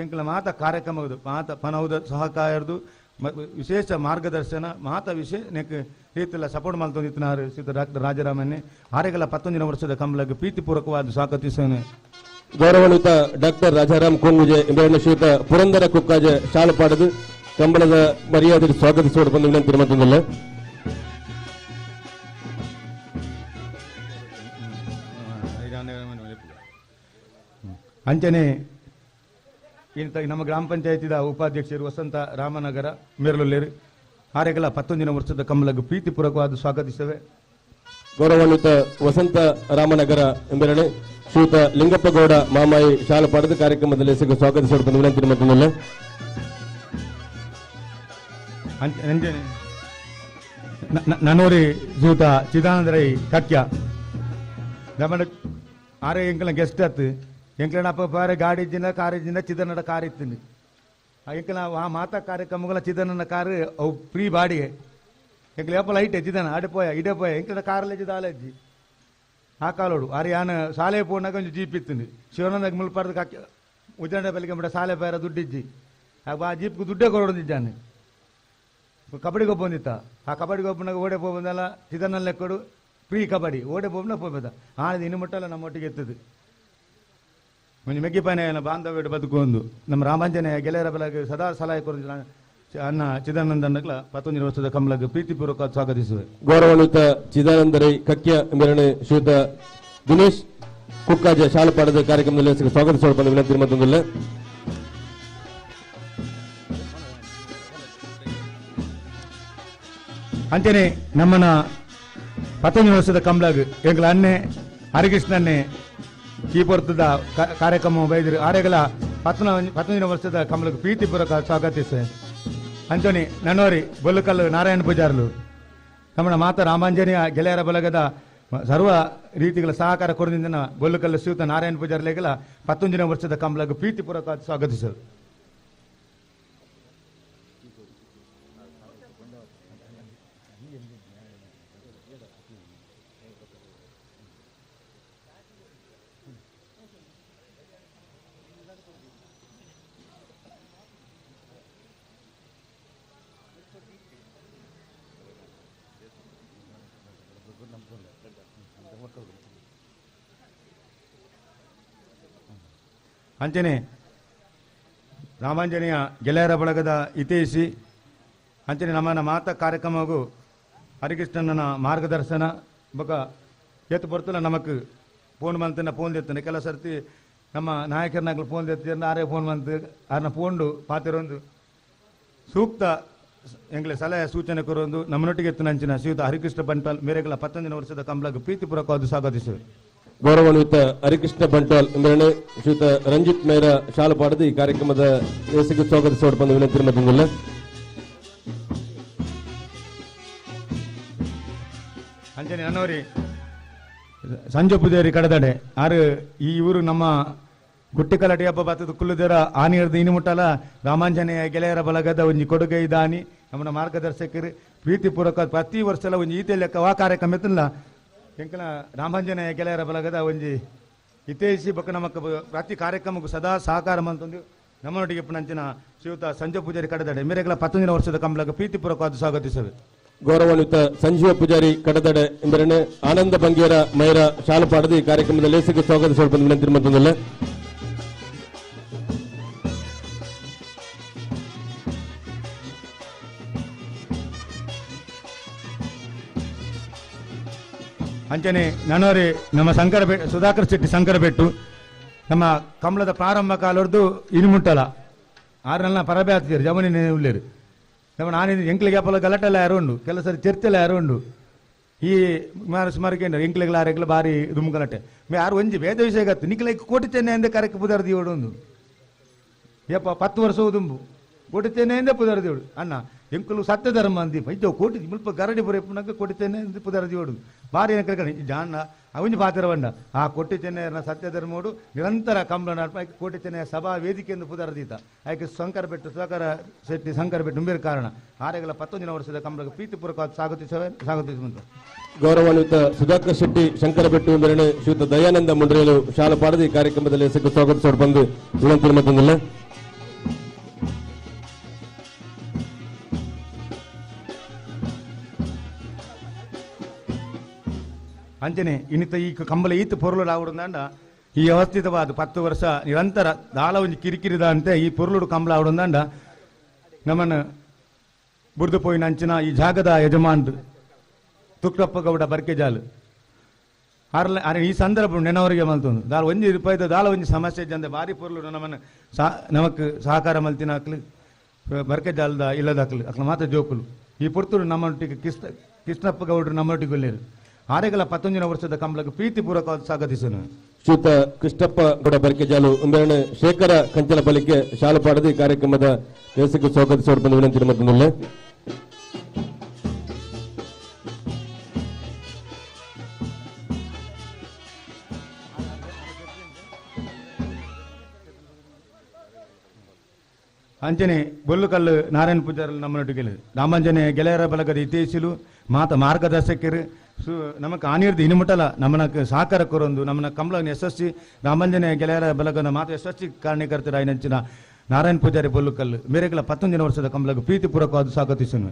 ಎಂಕ್ಲ ಮಾತ ಕಾರ್ಯಕ್ರಮದು ಮಾತ ಪನೌದ ಸಹಕಾರದು ವಿಶೇಷ ಮಾರ್ಗದರ್ಶನ ಮಾತ ವಿಶೇಷ ನೆಕ್ ರೀತಿಯಲ್ಲ ಸಪೋರ್ಟ್ ಮಾಡ್ತೊಂದಿತ್ತಿನಾರು ಶ್ರೀ ಡಾಕ್ಟರ್ ರಾಜಾರಾಮನ್ನೇ ಆರೆಗಳ 19 ವರ್ಷದ ಕಂಬಳಕ್ಕೆ ಪ್ರೀತಿಪೂರ್ವಕವಾದ ಸ್ವಾಗತಿಸುತ್ತೇನೆ. ಗೌರವಾನ್ವಿತ ಡಾಕ್ಟರ್ ರಾಜಾರಾಮ್ ಕೋಂಗುಜೆ ಎಂಬ ಶ್ರೀಯುತ ಪುರಂದರ ಕುಕ್ಕಾಜೆ ಶಾಲಪಾಡದು ಕಂಬಳದ ಮರ್ಯಾದೆ ಸ್ವಾಗತಿಸುವ ಬಂದು ವಿನಂತಿ ಮತ್ತೊಂದಲ್ಲ. ಅಂಚನೆ ಇಂತ ನಮ್ಮ ಗ್ರಾಮ ಪಂಚಾಯತಿದ ಉಪಾಧ್ಯಕ್ಷರು ವಸಂತ ರಾಮನಗರ ಮೇರಲುಲ್ಲೇರು ಆರೆಗಳ 19 ವರ್ಷದ ಕಂಬಳಕ್ಕೆ ಪ್ರೀತಿಪೂರ್ವಕವಾದ ಸ್ವಾಗತಿಸುವೆ. ಗೌರವಾನ್ವಿತ ವಸಂತ ರಾಮನಗರ ಎಂಬೆರಡೆ ಶ್ರೀಯುತ ಲಿಂಗಪ್ಪ ಗೌಡ ಮಾಮಾಯಿ ಶಾಲಪಾಡದ ಕಾರ್ಯಕ್ರಮದಲ್ಲಿ ಸ್ವಾಗತಿಸುವ ವಿನಂತಿ ಮತ್ತೊಂದಲ್ಲ. ಅಂಜನೆ ನನ್ನೋರಿ ಶ್ರೀಯುತ ಚಿದಾನಂದ ರೈ ಕಕ್ಯ ನಮ್ಮ ಆರೆ ಎಂಕಲ ಗೆಸ್ಟ್ ಆತು ಎಂಕ್ಲನ ಅಪ್ಪ ಬಾರೆ ಗಾಡಿ ಇದ್ದಿನ ಕಾರ್ ಇದ್ದಿನ ಚಿದನಡ ಕಾರ್ ಇತ್ತೀನಿ ಎಂಕಲ ಆ ಮಾತಾ ಕಾರ್ಯಕ್ರಮಗಳ ಚಿದನನ ಕಾರು ಅವು ಫ್ರೀ ಬಾಡಿಗೆ ಎಂಕಲ ಯಪ್ಪ ಲೈಟ್ ಚಿದನ ಆಡೆ ಪೋಯ ಇಡೆ ಪೋಯ ಎಂಕಲ ಕಾರಲ್ಲಿ ದಾಲಜ್ಜಿ ಆ ಕಾಲೋಡು ಆರೆ ಯಾನ ಶಾಲೆ ಪೋನಾಗ ಒಂಜಿ ಜೀಪ್ ಇತ್ತೀನಿ ಶಿವನಂದಾಗ ಮುಲ್ಪಾರ್ದ ಕಕ್ಕೆ ಉಜ್ಜಂಡ ಬಲಿಗೆ ಮುಟ ಸಾಲೆ ಬೇರ ದುಡ್ಡಿಜ್ಜಿ ಆ ಜೀಪ್ಗೆ ದುಡ್ಡೇ ಕೊಡೋದಿದ್ದಾನೆ ಕಬಡ್ಡಿ ಗೊಬ್ಬಂದಿತ್ತ ಆ ಕಬಡ್ಡಿ ಗೊಬ್ಬನಾಗ ಓಡೆ ಹೋಗ್ಬಂದಲ್ಲ ಚಿದನಲ್ಲೇ ಕೊಡು ಫ್ರೀ ಕಬಡ್ಡಿ ಓಡೆ ಹೋಗ್ನ ಹೋಗ್ಬೇದ ಆನದ ಇನ್ನು ಮುಟ್ಟಲ್ಲ ನಮ್ಮೊಟ್ಟಿಗೆ ಎತ್ತದು ಒಂಜಿ ಮೆಗ್ಗಿಪಾನೆ ಬಾಂಧವ್ಯ ಬದುಕು ನಮ್ಮ ರಾಮಾಂಜನೇಯ ಗೆಳೆಯರ ಬಲಗೆ ಸದಾ ಸಲಹೆ ಕೊರು ಅಣ್ಣ ಚಿದಾನಂದನಗ್ಲ 19 ವರ್ಷದ ಕಮಲಗ್ ಪ್ರೀತಿಪೂರ್ವಕ ಸ್ವಾಗತಿಸುವೆ. ಗೌರವಾನ್ವಿತ ಚಿದಾನಂದರೈ ಕಕ್ಯ ಮೇರಣೆ ಶ್ರೀಯುತ ದಿನೇಶ್ ಕುಕ್ಕಾಜ ಶಾಲಪಾಡದ ಕಾರ್ಯಕ್ರಮದಲ್ಲಿ ಸ್ವಾಗತಿಸುವ ವಿನಂತಿ ಮತ್ತೊಂದಿಲ್ಲ. ಅಂಚನೆ ನಮ್ಮನ 19 ವರ್ಷದ ಕಮಲಾಗ್ ಎಂಗಳ ಅಣ್ಣೆ ಹರಿಕೃಷ್ಣನ್ನೇ ಈ ಪೊರ್ತದ ಕಾರ್ಯಕ್ರಮ ಬೈದರು ಆರೆಗಳ 19 ವರ್ಷದ ಕಮಲಗ್ ಪ್ರೀತಿಪೂರ್ವಕ ಸ್ವಾಗತಿಸುವೆ. ಅಂಚೋನಿ ನನ್ನೋರಿ ಬೊಲ್ಲುಕಲ್ಲು ನಾರಾಯಣ ಪೂಜಾರ್ಲು ನಮ್ಮನ ಮಾತಾ ರಾಮಾಂಜನೇಯ ಗೆಳೆಯರ ಬಳಗದ ಸರ್ವ ರೀತಿಗಳ ಸಹಕಾರ ಕೊರದಿಂದ ಬೊಲ್ಲುಕಲ್ಲು ಶ್ರೀಯುತ ನಾರಾಯಣ ಪೂಜಾರ್ಲೆಗಳ 19 ವರ್ಷದ ಕಮಲಗ್ ಪ್ರೀತಿಪೂರ್ವಕ ಸ್ವಾಗತಿಸರು. ಅಂಚನೆ ರಾಮಾಂಜನೇಯ ಗೆಳೆಯರ ಬಳಗದ ಹಿತೈಷಿ ಅಂಚನೆ ನಮ್ಮನ ಮಾತಾ ಕಾರ್ಯಕ್ರಮಗೂ ಹರಿಕೃಷ್ಣನ ಮಾರ್ಗದರ್ಶನ ಬೊಕ ಏತು ಬರ್ತಲ್ಲ ನಮಕ್ ಫೋನ್ ಮಂತನ ಫೋನ್ ಎತ್ತಾನೆ ಕೆಲ ಸರ್ತಿ ನಮ್ಮ ನಾಯಕರನ್ನಾಗಲು ಫೋನ್ ಎತ್ತಿ ಆರೇ ಫೋನ್ ಮಂತ್ ಆರ್ನ ಫೋನ್ಡು ಪಾತಿರೊಂದು ಸೂಕ್ತ ಎಂಗ್ಲೆ ಸಲಹೆ ಸೂಚನೆ ಕೊರೊಂದು ನಮ್ಮನೊಟ್ಟಿಗೆ ಎತ್ತಿನ ಅಂಚಿನ ಶ್ರೀಯುತ ಹರಿಕೃಷ್ಣ ಬಂಟ್ವಾಲ್ ಮೇರೆಗಳ 19 ವರ್ಷದ ಕಮಲಗ್ ಪ್ರೀತಿಪೂರ್ವಕವಾಗಿ ಸ್ವಾಗತಿಸುವೆ. ಗೌರವಾನ್ವಿತ ಹರಿಕೃಷ್ಣ ಬಂಟ್ವಾಲ್ ಮೇರಣೆ ಶ್ರೀಯುತ ರಂಜಿತ್ ಮೇರ ಶಾಲಪಾಡದ ಈ ಕಾರ್ಯಕ್ರಮದ ಸ್ವಾಗತಿಸುವ ವಿನಂತಿ ಮತ್ತೊಂದಿಲ್ಲ. ಅಂಜನೆ ನನ್ನೋರಿ ಸಂಜೆ ಪೂಜಾರಿ ಕಡದಡೆ ಆರು ಈ ಇವರು ನಮ್ಮ ಗುಟ್ಟಿಕಲಟಿ ಹಬ್ಬ ಬತ್ತದ ಕುಲ್ಲುದೇರ ಆನಿ ಹಿಡ್ದು ಇನ್ನು ಮುಟ್ಟಲ ರಾಮಾಂಜನೇಯ ಗೆಳೆಯರ ಬಲಗದ ಒಂಜಿ ಕೊಡುಗೆ ದಾನಿ ನಮ್ಮನ ಮಾರ್ಗದರ್ಶಕರು ಪ್ರೀತಿಪೂರ್ವಕ ಪ್ರತಿ ವರ್ಷಲ ಒಂಜಿ ಈತೆ ಲೆಕ್ಕ ವಾ ಕಾರ್ಯಕ್ರಮ ಎತ್ತಲ್ಲ ಎಂಕಲ ರಾಮಾಂಜನೇಯ ಗೆಳೆಯರ ಬಲಗದ ಒಂಜಿ ಹಿತೈಷಿ ಬೊಕ್ಕ ನಮಕ್ ಪ್ರತಿ ಕಾರ್ಯಕ್ರಮಕ್ಕೂ ಸದಾ ಸಹಕಾರ ಮಂತೊಂದು ನಮ್ಮನೊಟ್ಟಿಗೆ ಪುನಂಚಿನ ಶ್ರೀಯುತ ಸಂಜೆ ಪೂಜಾರಿ ಕಡದಡೆ ಮೇರೆಗಳ 19 ವರ್ಷದ ಕಮಲಕ್ಕೆ ಪ್ರೀತಿಪೂರ್ವಕವಾದ ಸ್ವಾಗತಿಸುವೆ. ಗೌರವಾನ್ವಿತ ಸಂಜೀವ ಪೂಜಾರಿ ಕಡದಡೆ ಎಂಬರನೆ ಆನಂದ ಬಂಗೇರ ಮೈರ ಶಾಲಪಾಡದ ಈ ಕಾರ್ಯಕ್ರಮದಲ್ಲಿ ಸ್ವಾಗತಿಸುವ ವಿನಂತಿ ಮತ್ತೊಂದಿಲ್ಲ. ಅಂಚನೆ ನನ್ನೋರಿ ನಮ್ಮ ಶಂಕರ ಸುಧಾಕರ್ ಶೆಟ್ಟಿ ಶಂಕರಬೆಟ್ಟು ನಮ್ಮ ಕಮಲದ ಪ್ರಾರಂಭ ಕಾಲೊರ್ದು ಇನ್ನು ಮುಟ್ಟಲ ಆರನ್ನ ಪರಬೆ ಆಗ್ತಿದ್ರು ಜಮನಿನ ಉಳ್ಳೇರು ನಮ್ಮ ನಾನು ಎಂಕ್ಲಿಗೆ ಅಪ್ಪಲ ಗಲಾಟೆಲ್ಲ ಯಾರು ಉಂಡು ಕೆಲವು ಸರಿ ಚರ್ಚೆಲ್ಲ ಯಾರು ಉಂಡು ಈ ಸುಮಾರು ಕೇಂದ್ರ ಎಂಕ್ಲಿಗಳ ಆರೆಗ್ಲ ಭಾರಿ ದುಮ್ ಗಲಾಟೆ ಯಾರು ಒಂಜಿ ಭೇದ ವಿಷಯ ಗತ್ತು ನಿಕ್ಲ ಕೋಟಿ ಚೆನ್ನೆ ಎಂದ ಕರೆಕ್ ಪುದರ್ದಿ ಒಂದು ಯಪ್ಪ 10 ವರ್ಷ ದುಂಬು ಕೋಟಿ ಚೆನ್ನೆ ಎಂದೇ ಪುದರ್ದಿ ಅಣ್ಣ ಎಂಕುಲು ಸತ್ಯ ಧರ್ಮ ಅಂದೀಪ ಇದ್ದೋ ಕೋಟಿ ಮುಲ್ಪ ಗರಡಿ ಬುರಪ್ಪನಾಗ ಕೋಟಿ ಚೆನ್ನೆ ಎಂದು ಪುದರ್ದಿ ಓಡು ಭಾರಿ ಏನಕ್ಕೆ ಜಾಣ ಅವಂಜಿ ಪಾತಿರವಂಡ ಆ ಕೋಟಿ ಚೆನ್ನೈಯರ್ನ ಸತ್ಯ ಧರ್ಮೋಡು ನಿರಂತರ ಕಂಬಳ ನಡ್ಪ ಕೋಟಿ ಚೆನ್ನೈಯ ಸಭಾ ವೇದಿಕೆ ಎಂದು ಪುದರ್ದೀತ ಆಯ್ಕೆ ಶಂಕರ ಬೆಟ್ಟು ಸುಧಾಕರ ಶೆಟ್ಟಿ ಶಂಕರ ಬೆಟ್ಟು ನುಂಬಿರ ಕಾರಣ ಆರೆಗಳ 19 ವರ್ಷದ ಕಂಬಳಕ್ಕೆ ಪ್ರೀತಿಪೂರ್ವಕ ಸ್ವಾಗತಿಸುವಂತ ಗೌರವಾನ್ವಿತ ಸುಧಾಕರ್ ಶೆಟ್ಟಿ ಶಂಕರ ಬೆಟ್ಟು ಎಂಬರಣೆ ಶ್ರೀಯುತ ದಯಾನಂದ ಮುಂಡ್ರೇಲು ಶಾಲಪಾಡದ ಈ ಕಾರ್ಯಕ್ರಮದಲ್ಲಿ ಸ್ವಾಗತಿಸೋಡು ಬಂದು ವಿನಂತಿ ಮತ್ತೊಂದಿಲ್ಲ. ಅಂಚನೆ ಇನ್ನಿತ ಈ ಕಂಬಳ ಈತ ಪೊರುಳು ಆವಡುಂದಾಂಡ ಈ ವ್ಯವಸ್ಥಿತವಾದ 10 ವರ್ಷ ನಿರಂತರ ದಾಲ ಒಂಜಿ ಕಿರಿಕಿರಿದ ಅಂತೆ ಈ ಪೊರುಳುಡು ಕಂಬಳ ಆವಡುಂದಾಂಡ ನಮ್ಮನ್ನು ಬುರ್ದು ಪೋಯಿನ ಅಂಚಿನ ಈ ಜಾಗದ ಯಜಮಾನ್ರು ತುಕ್ರಪ್ಪ ಗೌಡ ಬರ್ಕೆಜಾಲು ಆರ್ಲ ಅರೆ ಈ ಸಂದರ್ಭ ನೆನವರಿಗೆ ಮಲ್ತೊಂದು ದಾಲ ಒಂಜಿ ರೂಪಾಯಿದ ದಾಲ ಒಂಜಿ ಸಮಸ್ಯೆ ಜಂದೆ ಭಾರಿ ಪೊರುಳು ನಮ್ಮನ್ನು ನಮಕ್ ಸಹಕಾರ ಮಲ್ತಿನ ಅಕ್ಲು ಬರ್ಕೆಜಾಲದ ಇಲ್ಲದ ಅಕ್ಲು ಅಕ್ಲು ಮಾತ್ರ ಜೋಕುಲು ಈ ಪೊರ್ತುಡು ನಮ್ಮೊಟ್ಟಿಗೆ ಕೃಷ್ಣಪ್ಪ ಗೌಡರು ನಮ್ಮೊಟ್ಟಿಗೆ ಉಳ್ಳೇರು ಆರೆಗಳ 19 ವರ್ಷದ ಕಮಲಕ್ಕೆ ಪ್ರೀತಿಪೂರ್ವಕವಾಗಿ ಸ್ವಾಗತಿಸನು. ಶ್ರೀಯುತ ಕೃಷ್ಣಪ್ಪ ಗೌಡ ಬರ್ಕೆಜಾಲು ಒಂದೆರಡು ಶೇಖರ ಕಂಚಲ ಬಲಿಕೆ ಶಾಲಪಾಡದ ಈ ಕಾರ್ಯಕ್ರಮದ ದೇಶಕ್ಕೆ ಸ್ವಾಗತಿಸುವ ವಿನಂತಿ ಮತ್ತೊಂದಿಲ್ಲ. ಅಂಚನೆ ಬೊಲ್ಲುಕಲ್ಲು ನಾರಾಯಣ ಪೂಜಾರಿ ನಮ್ಮನೊಟ್ಟಿಗೆ ರಾಮಾಂಜನೆ ಗೆಳೆಯರ ಬಲಗದ ಹಿತೈಷಿಲು ಮಾತ ಮಾರ್ಗದರ್ಶಕರು ಸು ನಮಕ್ ಆನೀರ್ದು ಇನಿಮುಟ್ಟಲ ನಮ್ಮನಕ್ಕೆ ಸಹಕಾರ ಕೊರೊಂದು ನಮ್ಮನ ಕಮಲ ಯಶಸ್ವಿ ರಾಮಾಂಜನೆ ಗೆಳೆಯರ ಬಲಗನ ಮಾತ ಯಶಸ್ವಿ ಕಾರಣೀಕರ್ತರಾಯಿನಂಚಿನ ನಾರಾಯಣ ಪೂಜಾರಿ ಬೊಲ್ಲುಕಲ್ಲು ಮೇರೆಗಳ 19 ವರ್ಷದ ಕಮಲಕ್ಕೆ ಪ್ರೀತಿಪೂರ್ವಕವಾದ ಸ್ವಾಗತಿಸುವೆ.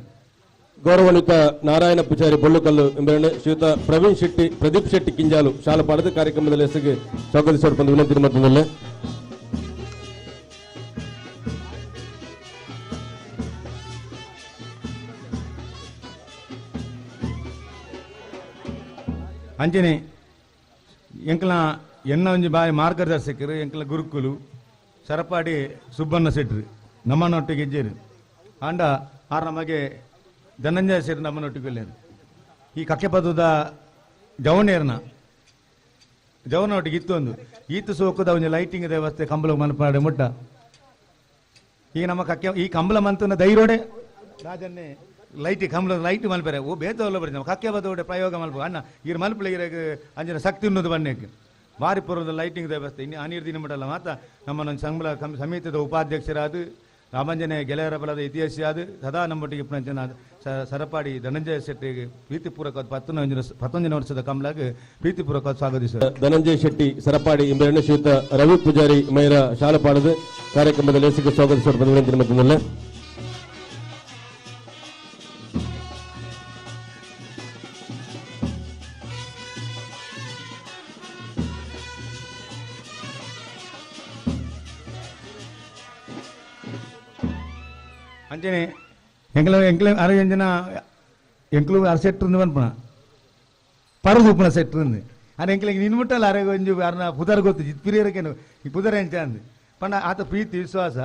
ಗೌರವಾನ್ವಿತ ನಾರಾಯಣ ಪೂಜಾರಿ ಬೊಲ್ಲುಕಲ್ಲು ಎಂಬರನ್ನು ಶ್ರೀಯುತ ಪ್ರವೀಣ್ ಶೆಟ್ಟಿ ಪ್ರದೀಪ್ ಶೆಟ್ಟಿ ಕಿಂಜಾಲು ಶಾಲಪಾಡದ ಕಾರ್ಯಕ್ರಮದಲ್ಲಿ ಹೆಸರಿಗೆ ಸ್ವಾಗತಿಸುವ ವಿನಂತಿ ಮತ್ತೊಂದಲ್ಲೇ. ಅಂಚನೆ ಎಂಕಲ ಎನ್ನ ಒಂಜಿ ಬಾಯಿ ಮಾರ್ಗದರ್ಶಕರು ಎಂಕಲ ಗುರುಕುಲು ಸರಪಾಡಿ ಸುಬ್ಬಣ್ಣ ಶೆಟ್ರು ನಮ್ಮನೊಟ್ಟಿಗೆ ಇಜ್ಜೇರು ಆಂಡ ಆರ್ ನಮಗೆ ಧನಂಜಯ ಶೆಟ್ರು ನಮ್ಮನೊಟ್ಟಿಗೆ ಈ ಕಕ್ಕೆಪದದ ಜವನೇರ್ನ ಜವನೊಟ್ಟಿಗೆ ಇತ್ತು ಒಂದು ಈತ ಸೋಕದ ಒಂಜಿ ಲೈಟಿಂಗ್ ವ್ಯವಸ್ಥೆ ಕಂಬಳ ಮನಪಾಡೆ ಮುಟ್ಟ ಈಗ ನಮ್ಮ ಕಕ್ಕೆ ಈ ಕಂಬಳ ಮಂತನ ಧೈರ್ಯೋಡೆ ರಾಜನ್ನೇ ಲೈಟ್ ಕಂಬಳ ಲೈಟ್ ಮಲ್ಪರೆ ಓ ಬೇತವಲ್ಲ ಬರಿ ನಮ್ಮ ಕಕ್ಕೆ ಬದೋಡೆ ಪ್ರಯೋಗ ಮಲ್ಪ ಅಣ್ಣ ಇರು ಮಲ್ಪಲೆ ಇರಗೆ ಅಂಜನ ಶಕ್ತಿ ಅನ್ನೋದು ಬನ್ನೇಕೆ ಭಾರಿ ಪೂರ್ವದ ಲೈಟಿಂಗ್ ವ್ಯವಸ್ಥೆ ಇನ್ನು ಅನೀರ್ ದಿನ ಮಟ್ಟಲ್ಲ ಮಾತ್ರ ನಮ್ಮ ಸಂಬಳ ಸಮಿತಿದ ಉಪಾಧ್ಯಕ್ಷರಾದ ರಾಮಾಂಜನೇಯ ಗೆಳೆಯರ ಬಲದ ಇತಿಹಾಸ ಅದು ಸದಾ ನಮ್ಮೊಟ್ಟಿಗೆ ಪುನಂಚನ ಸರಪಾಡಿ ಧನಂಜಯ ಶೆಟ್ಟಿಗೆ ಪ್ರೀತಿಪೂರ್ವಕ 19 ವರ್ಷದ ಕಮಲಾಗ ಪ್ರೀತಿಪೂರ್ವಕ ಸ್ವಾಗತಿಸಿದರು. ಧನಂಜಯ ಶೆಟ್ಟಿ ಸರಪಾಡಿ ಎಂಬ ಶ್ರೀಯುತ ರವಿ ಪೂಜಾರಿ ಮೈರ ಶಾಲಪಾಡದ ಕಾರ್ಯಕ್ರಮದಲ್ಲಿ ಸ್ವಾಗತಿಸುವ ವಿನಂತಿ ಮತ್ತೊಂದಲ್ಲ. ಅಂಚನೆ ಎಂಕಲ ಎಂಕಲ ಅರಗಂಜನ ಎಂಕಲು ಅರ ಸೆಟ್ರು ಪನ್ಪುಣ ಪರದು ಉಪ್ಪುನ ಸೆಟ್ರು ಅರೆ ಎಂಕಲಿಗೆ ನಿನ್ ಮುಟ್ಟಲ್ಲ ಅರೆ ಒಂಜಿ ಅರ್ನ ಪುದರ್ ಗೊತ್ತು ಜಿತ್ ಪಿರಿಯರಕೇನು ಈ ಪುದರ್ ಎಂಚ ಅಂದು ಪಂಡ ಆತ ಪ್ರೀತಿ ವಿಶ್ವಾಸ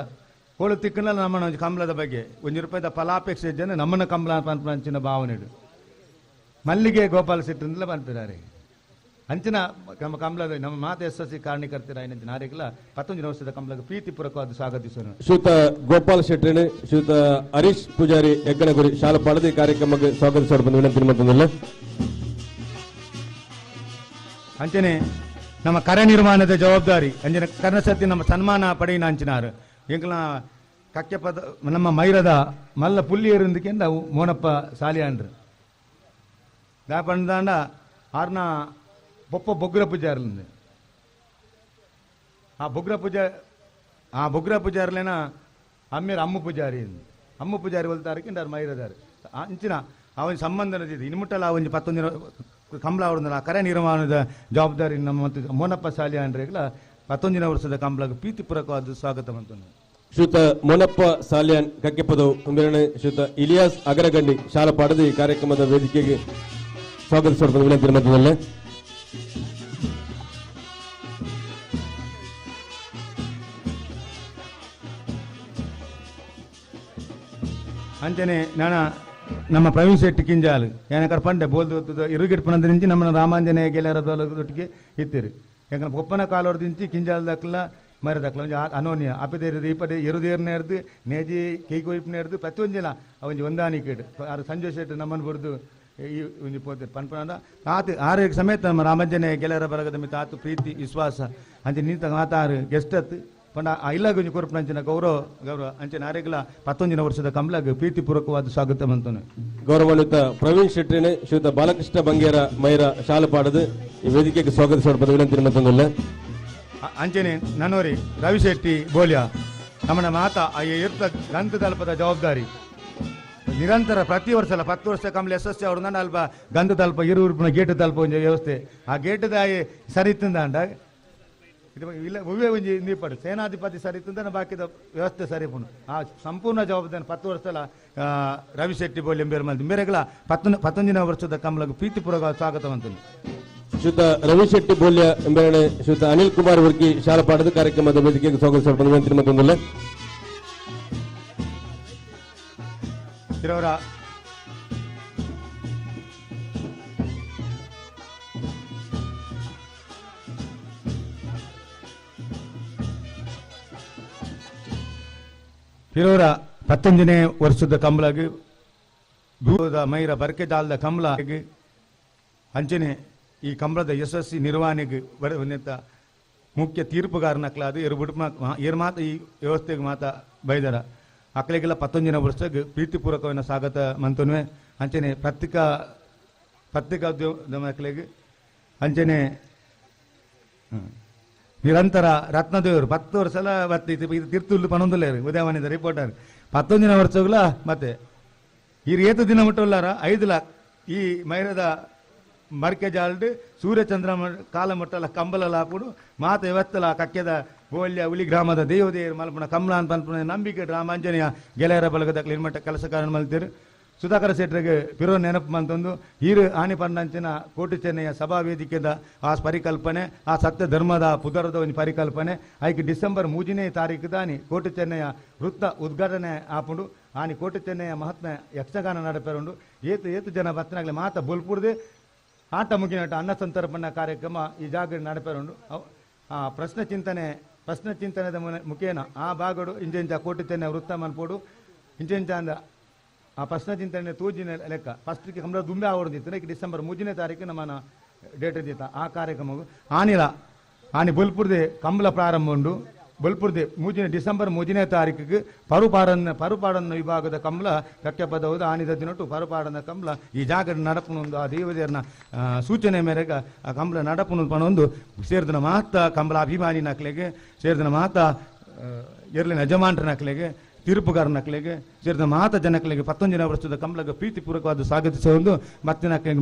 ಹೋಳು ತಿಕ್ಕನಲ್ಲ ನಮ್ಮನ ಒಂಜಿ ಕಂಬಳದ ಬಗ್ಗೆ ಒಂಜಿ ರೂಪಾಯಿದ ಫಲಾಪೇಕ್ಷೆ ಜನ ನಮ್ಮನ ಕಂಬಳ ಪನ್ಪುನ ಅಂಚಿನ ಭಾವನೆ ಮಲ್ಲಿಗೆ ಗೋಪಾಲ ಸೆಟ್ರಿಂದಲೇ ಪನ್ಪಿರಾರೆ ಅಂಚಿನ ನಮ್ಮ ಕಂಬಳದ ನಮ್ಮ ಮಾತು ಯಶಸ್ವಿ ಕಾರಣೀಕರ್ತರಾಯಿನ ಆರೆಗ್ಲ 19 ವರ್ಷದ ಕಂಬಳಕ್ಕೆ ಪ್ರೀತಿಪೂರ್ವಕವಾದ ಸ್ವಾಗತಿಸೋಣ. ಶ್ರೀಯುತ ಗೋಪಾಲ್ ಶೆಟ್ಟಿನ ಶ್ರೀಯುತ ಹರೀಶ್ ಪೂಜಾರಿ ಹೆಗ್ಗನಗುರಿ ಶಾಲಪಾಡದ ಈ ಕಾರ್ಯಕ್ರಮಕ್ಕೆ ಸ್ವಾಗತಿಸುವ ವಿನಂತಿ ಮತ್ತೊಂದಲ್ಲ. ಅಂಚನೆ ನಮ್ಮ ಕರೆ ನಿರ್ಮಾಣದ ಜವಾಬ್ದಾರಿ ಅಂಚಿನ ಕರ್ಣಸತಿ ನಮ್ಮ ಸನ್ಮಾನ ಪಡೆಯಿನ ಅಂಚಿನಾರು ಎಂಕಲ ಕಕ್ಕೆಪದ ನಮ್ಮ ಮೈರದ ಮಲ್ಲ ಪುಲ್ಲಿಯರಿಂದಕ್ಕೆಂದ ಮೋನಪ್ಪ ಸಾಲಿಯಾಂಡ್ರು ದಾಪಂದಾಂಡ ಆರ್ನ ಬೊಪ್ಪ ಬೊಗ್ರ ಪೂಜಾರ್ಲಿಂದ ಆ ಬೊಗ್ರ ಪೂಜಾ ಆ ಬೊಗ್ರ ಪೂಜಾರ್ಲೇನ ಅಮ್ಮೇರ ಅಮ್ಮ ಪೂಜಾರಿ ಅಮ್ಮ ಪೂಜಾರಿ ಒಲ್ತಾರಕ್ಕೆ ಅವ್ರು ಮೈರದಾರು ಅಂಚಿನ ಆ ಒಂದು ಸಂಬಂಧ ಇದೆ ಇನ್ಮುಟ್ಟಲ್ಲ ಆ ಒಂದು 19 ಕಂಬಳ ಅವ್ರನ್ನ ಆ ಕರೆ ನಿರ್ಮಾಣದ ಜವಾಬ್ದಾರಿ ನಮ್ಮ ಮತ್ತು ಮೋನಪ್ಪ ಸಾಲಿಯಾಂಡ್ರೆಗಳ 19 ವರ್ಷದ ಕಂಬಳಕ್ಕೆ ಪ್ರೀತಿಪೂರ್ವಕವಾದ ಸ್ವಾಗತ ಅಂತ. ಶ್ರೀಯುತ ಮೋನಪ್ಪ ಸಾಲಿಯಾನ್ ಕಕ್ಕೆಪದವು ಶ್ರೀಯುತ ಇಲಿಯಾಸ್ ಅಗರಗಂಡಿ ಶಾಲಪಾಡದ ಈ ಕಾರ್ಯಕ್ರಮದ ವೇದಿಕೆಗೆ ಸ್ವಾಗತಿಸುವ ವಿನಂತಿ ಮಧ್ಯದಲ್ಲೇ. ಅಂಚನೆ ನಾನ ನಮ್ಮ ಪ್ರವೀಣ್ ಶೆಟ್ಟಿ ಕಿಂಜಾಲ್ ಏನಕರ್ ಪಂಡೆ ಬೋಲ್ದು ಇರುಗಿಟ್ಪನದ ನಿಂಚಿ ನಮ್ಮ ರಾಮಾಂಜನೇಯ ಗೆಳೆಯರ ದೊಟ್ಟಿಗೆ ಇತ್ತಿರು ಯಾಕಂದ್ರೆ ಒಪ್ಪನ ಕಾಲೋರ್ದಿಂಚಿ ಕಿಂಜಾಲ್ ದಕ್ಕಲ ಮರ ದಕ್ಕಲ ಒಂಜಿ ಅನೋನ್ಯ ಅಪಿದೇರಿದು ಈಪಡೆ ಎರುದೇರ್ನೇರ್ದು ನೇಜಿ ಕೇಕ್ ಒಯ್ಪನೇರ್ದು ಪ್ರತಿಯೊಂಜಿಲ ಒಂಜಿ ಹೊಂದಾಣಿಕೆ ಆರು ಸಂಜಯ್ ಶೆಟ್ಟಿ ನಮ್ಮನ್ನು ಬರೆದು ಈ ಒಂಜಿ ಪೋತೆ ಪನ್ಪನ ಆತು ಆರೋಗ್ಯ ಸಮೇತ ನಮ್ಮ ರಾಮಾಂಜನೇಯ ಗೆಳೆಯರ ಬರಗದ ಮಿತ್ತ ಆತು ಪ್ರೀತಿ ವಿಶ್ವಾಸ ಅಂಚೆ ನೀತ ಮಾತಾರು ಗೆಸ್ಟ್ ಅತ್ತು ಪಂಡ ಆ ಇಲ್ಲ ಒಂಜಿ ಕೊರಪುನ ಅಂಚಿನ ಗೌರವ ಗೌರವ ಅಂಚಿನ ಆರೆಗ್ಲ 19 ವರ್ಷದ ಕಂಬಳಗ್ ಪ್ರೀತಿಪೂರ್ವಕವಾದ ಸ್ವಾಗತ ಮಂತನು. ಗೌರವಾನ್ವಿತ ಪ್ರವೀಣ್ ಶೆಟ್ಟಿನ ಶ್ರೀಯುತ ಬಾಲಕೃಷ್ಣ ಬಂಗೇರ ಮೈರ ಶಾಲಪಾಡದ ಈ ವೇದಿಕೆಗೆ ಸ್ವಾಗತಿಸುವ ವಿನಂತಿ ಮತ್ತೊಂದಲ್ಲ. ಅಂಚನೆ ನನ್ನೋರಿ ರವಿ ಶೆಟ್ಟಿ ಬೋಲ್ಯ ನಮ್ಮನ ಮಾತಾ ಆ ಇರ್ತ ಗಂಧದಲ್ಪದ ಜವಾಬ್ದಾರಿ ನಿರಂತರ ಪ್ರತಿ ವರ್ಷ ಅಲ್ಲ 10 ವರ್ಷ ಕಂಬಳ ಯಶಸ್ವಿ ಅವರು ಅಲ್ಪ ಗಂಧದಲ್ಪ ಇರುಪುನ ಗೇಟ್ ತಲ್ಪ ಒಂಜಿ ವ್ಯವಸ್ಥೆ ಆ ಗೇಟದ ಸರಿ ತಿಂದಾಂಡ ಇದು ಇಲ್ಲ ಒವ್ವೇ ಒಂಜಿ ನೀಪಡು ಸೇನಾಧಿಪತಿ ಸರಿ ತಿಂದ ಬಾಕಿದ ವ್ಯವಸ್ಥೆ ಸರಿ ಪುಣ ಆ ಸಂಪೂರ್ಣ ಜವಾಬ್ದಾರಿ 10 ವರ್ಷ ರವಿ ಶೆಟ್ಟಿ ಬೋಲಿ ಎಂಬೇರು ಮಲ್ದಿ ಮೇರೆಗಳ 19 ವರ್ಷದ ಕಂಬಳಕ್ಕೆ ಪ್ರೀತಿಪೂರ್ವಕ ಸ್ವಾಗತ ಅಂತ. ಶ್ರೀಯುತ ರವಿ ಶೆಟ್ಟಿ ಬೋಲ್ಯ ಎಂಬರಣೆ ಶ್ರೀಯುತ ಅನಿಲ್ ಕುಮಾರ್ ವರ್ಕಿ ಶಾಲಪಾಡದ ಕಾರ್ಯಕ್ರಮದ ವೇದಿಕೆಗೆ ಸ್ವಾಗತಿಸುವ ವಿನಂತಿ ಮತ್ತೊಂದಲ್ಲ. ತಿರುವರ ತಿರುವರ 19ನೇ ವರ್ಷದ ಕಂಬಳಗೆ ದೂರದ ಮೈರ ಬರ್ಕೆ ಜಾಲದ ಕಂಬಳ ಅಂಚನೆ ಈ ಕಂಬಳದ ಯಶಸ್ವಿ ನಿರ್ವಹಣೆಗೆ ಬರ ಮುಖ್ಯ ತೀರ್ಪುಗಾರನಕ್ಲಾದ ಎರು ಬಿಡು ಏರು ಮಾತ ಈ ವ್ಯವಸ್ಥೆಗೆ ಮಾತ ಬೈದಾರ. ಅಕ್ಲೆಗೆಲ್ಲ 19 ವರ್ಷ ಪ್ರೀತಿಪೂರ್ವಕವನ್ನ ಸ್ವಾಗತ ಮಂತನುವೆ ಅಂಚನೆ ಪತ್ರಿಕಾ ಪತ್ರಿಕಾ ಅಕ್ಲೆಗೆ ಅಂಚನೆ ನಿರಂತರ ರತ್ನದೇವರು 10 ವರ್ಷ ಮತ್ತೆ ಇದು ತಿರ್ತುಲ್ಲು ಪನೊಂದುಲ್ಲೇರು ಉದಯವಾಣಿದ ರಿಪೋರ್ಟರ್ 19 ವರ್ಷಗಳ ಮತ್ತೆ ಈ ಏತು ದಿನ ಮುಟ್ಟುಲ್ಲಾರ 5 ಲಾಕ್ ಈ ಮೈರದ ಮರ್ಕೆ ಜಾಲ್ಡ್ ಸೂರ್ಯಚಂದ್ರ ಕಾಲ ಮುಟ್ಟಲ ಕಂಬಲ ಲಾಪುಡು ಮಾತ ಇವತ್ತಲ ಕಕ್ಕೆದ ಬೋಲ್ಯ ಹುಲಿ ಗ್ರಾಮದ ದೇವದೇವರು ಮಲ್ಪುಣ ಕಮಲಾನ್ ಪನ್ಪುಣ ನಂಬಿಕೆ ರಾಮಾಂಜನೇಯ ಗೆಳೆಯರ ಬಲಗದ ನಿರ್ಮಟ್ಟ ಕೆಲಸ ಕಾರಣ ಮಲ್ತೀರು ಸುಧಾಕರ ಶೆಟ್ಟರಿಗೆ ಪಿರೋ ನೆನಪು ಮಂತೊಂದು ಈರು ಆಣಿ ಪಂಡಂಚಿನ ಕೋಟಿ ಚೆನ್ನಯ್ಯ ಸಭಾ ವೇದಿಕೆದ ಆ ಪರಿಕಲ್ಪನೆ ಆ ಸತ್ಯ ಧರ್ಮದ ಪುದರದ ಒಂದು ಪರಿಕಲ್ಪನೆ ಆಯ್ಕೆ ಡಿಸೆಂಬರ್ 3ನೇ ತಾರೀಕು ದಾನಿ ಕೋಟಿ ಚೆನ್ನಯ್ಯ ವೃತ್ತ ಉದ್ಘಾಟನೆ ಆಪುಂಡು ಆನಿ ಕೋಟಿ ಚೆನ್ನಯ್ಯ ಮಹಾತ್ಮೆ ಯಕ್ಷಗಾನ ನಡಪೆರುಂಡು ಏತು ಏತು ಜನ ಬತ್ತನಾಗಲಿ ಮಾತ ಬೊಲ್ಪುರ್ದೆ ಆಟ ಮುಗಿನಟ ಅನ್ನ ಸಂತರ್ಪಣಾ ಕಾರ್ಯಕ್ರಮ ಈ ಜಾಗ ನಡಪೆರುಂಡು ಆ ಪ್ರಶ್ನೆ ಚಿಂತನೆದ ಮುಖೇನ ಆ ಭಾಗಡು ಇಂಜೆಂಚ ಕೋಟಿ ಚೆನ್ನಯ್ಯ ವೃತ್ತ ಮನ್ಪೋಡು ಇಂಜೆಂಚ ಅಂದ ಆ ಪ್ರಶ್ನೆ ಚಿಂತನೆ ತೂಜಿನ ಲೆಕ್ಕ ಫಸ್ಟ್ಗೆ ಕಮಲ ದುಂಬೆ ಆವಡ್ದಿತ್ತು ಡಿಸೆಂಬರ್ 3ನೇ ತಾರೀಕು ನಮ್ಮನ ಡೇಟ್ ಇದ್ದಿತ್ತ ಆ ಕಾರ್ಯಕ್ರಮವು ಆನಿಲ ಆನಿ ಬೊಲ್ಪುರ್ದೆ ಕಂಬಳ ಪ್ರಾರಂಭ ಉಂಡು ಬೊಲ್ಪುರ್ದೆ ಡಿಸೆಂಬರ್ 3ನೇ ತಾರೀಕಿಗೆ ಪರುಪಾಡನ್ನ ವಿಭಾಗದ ಕಂಬಳ ಕಕ್ಕೆಪದವುದು ಆನಿದ ದಿನಟು ಪರುಪಾಡನ ಕಂಬಳ ಈ ಜಾಗ ನಡಪುನೊಂದು ಆ ದೇವದೇವನ ಸೂಚನೆ ಮೇರೆಗೆ ಆ ಕಂಬಳ ನಡಪುನ ಪಣೊಂದು ಸೇರಿದನ ಮಾತ ಕಂಬಳ ಅಭಿಮಾನಿ ನಕ್ಲೆಗೆ ಸೇರಿದನ ಮಾತ ಎರ್ಲಿನ ಯಜಮಾನ್ರ ನಕ್ಲೆಗೆ ತೀರ್ಪುಗಾರನ ನಕ್ಲೆಗೆ ಸೇರಿದ ಮಾತ ಜನಕ್ಲೆಗೆ 19 ವರ್ಷದ ಕಂಬಳಗ ಪ್ರೀತಿಪೂರ್ವಕವಾದ ಸ್ವಾಗತಿಸೊಂದು ಮತ್ತಿನ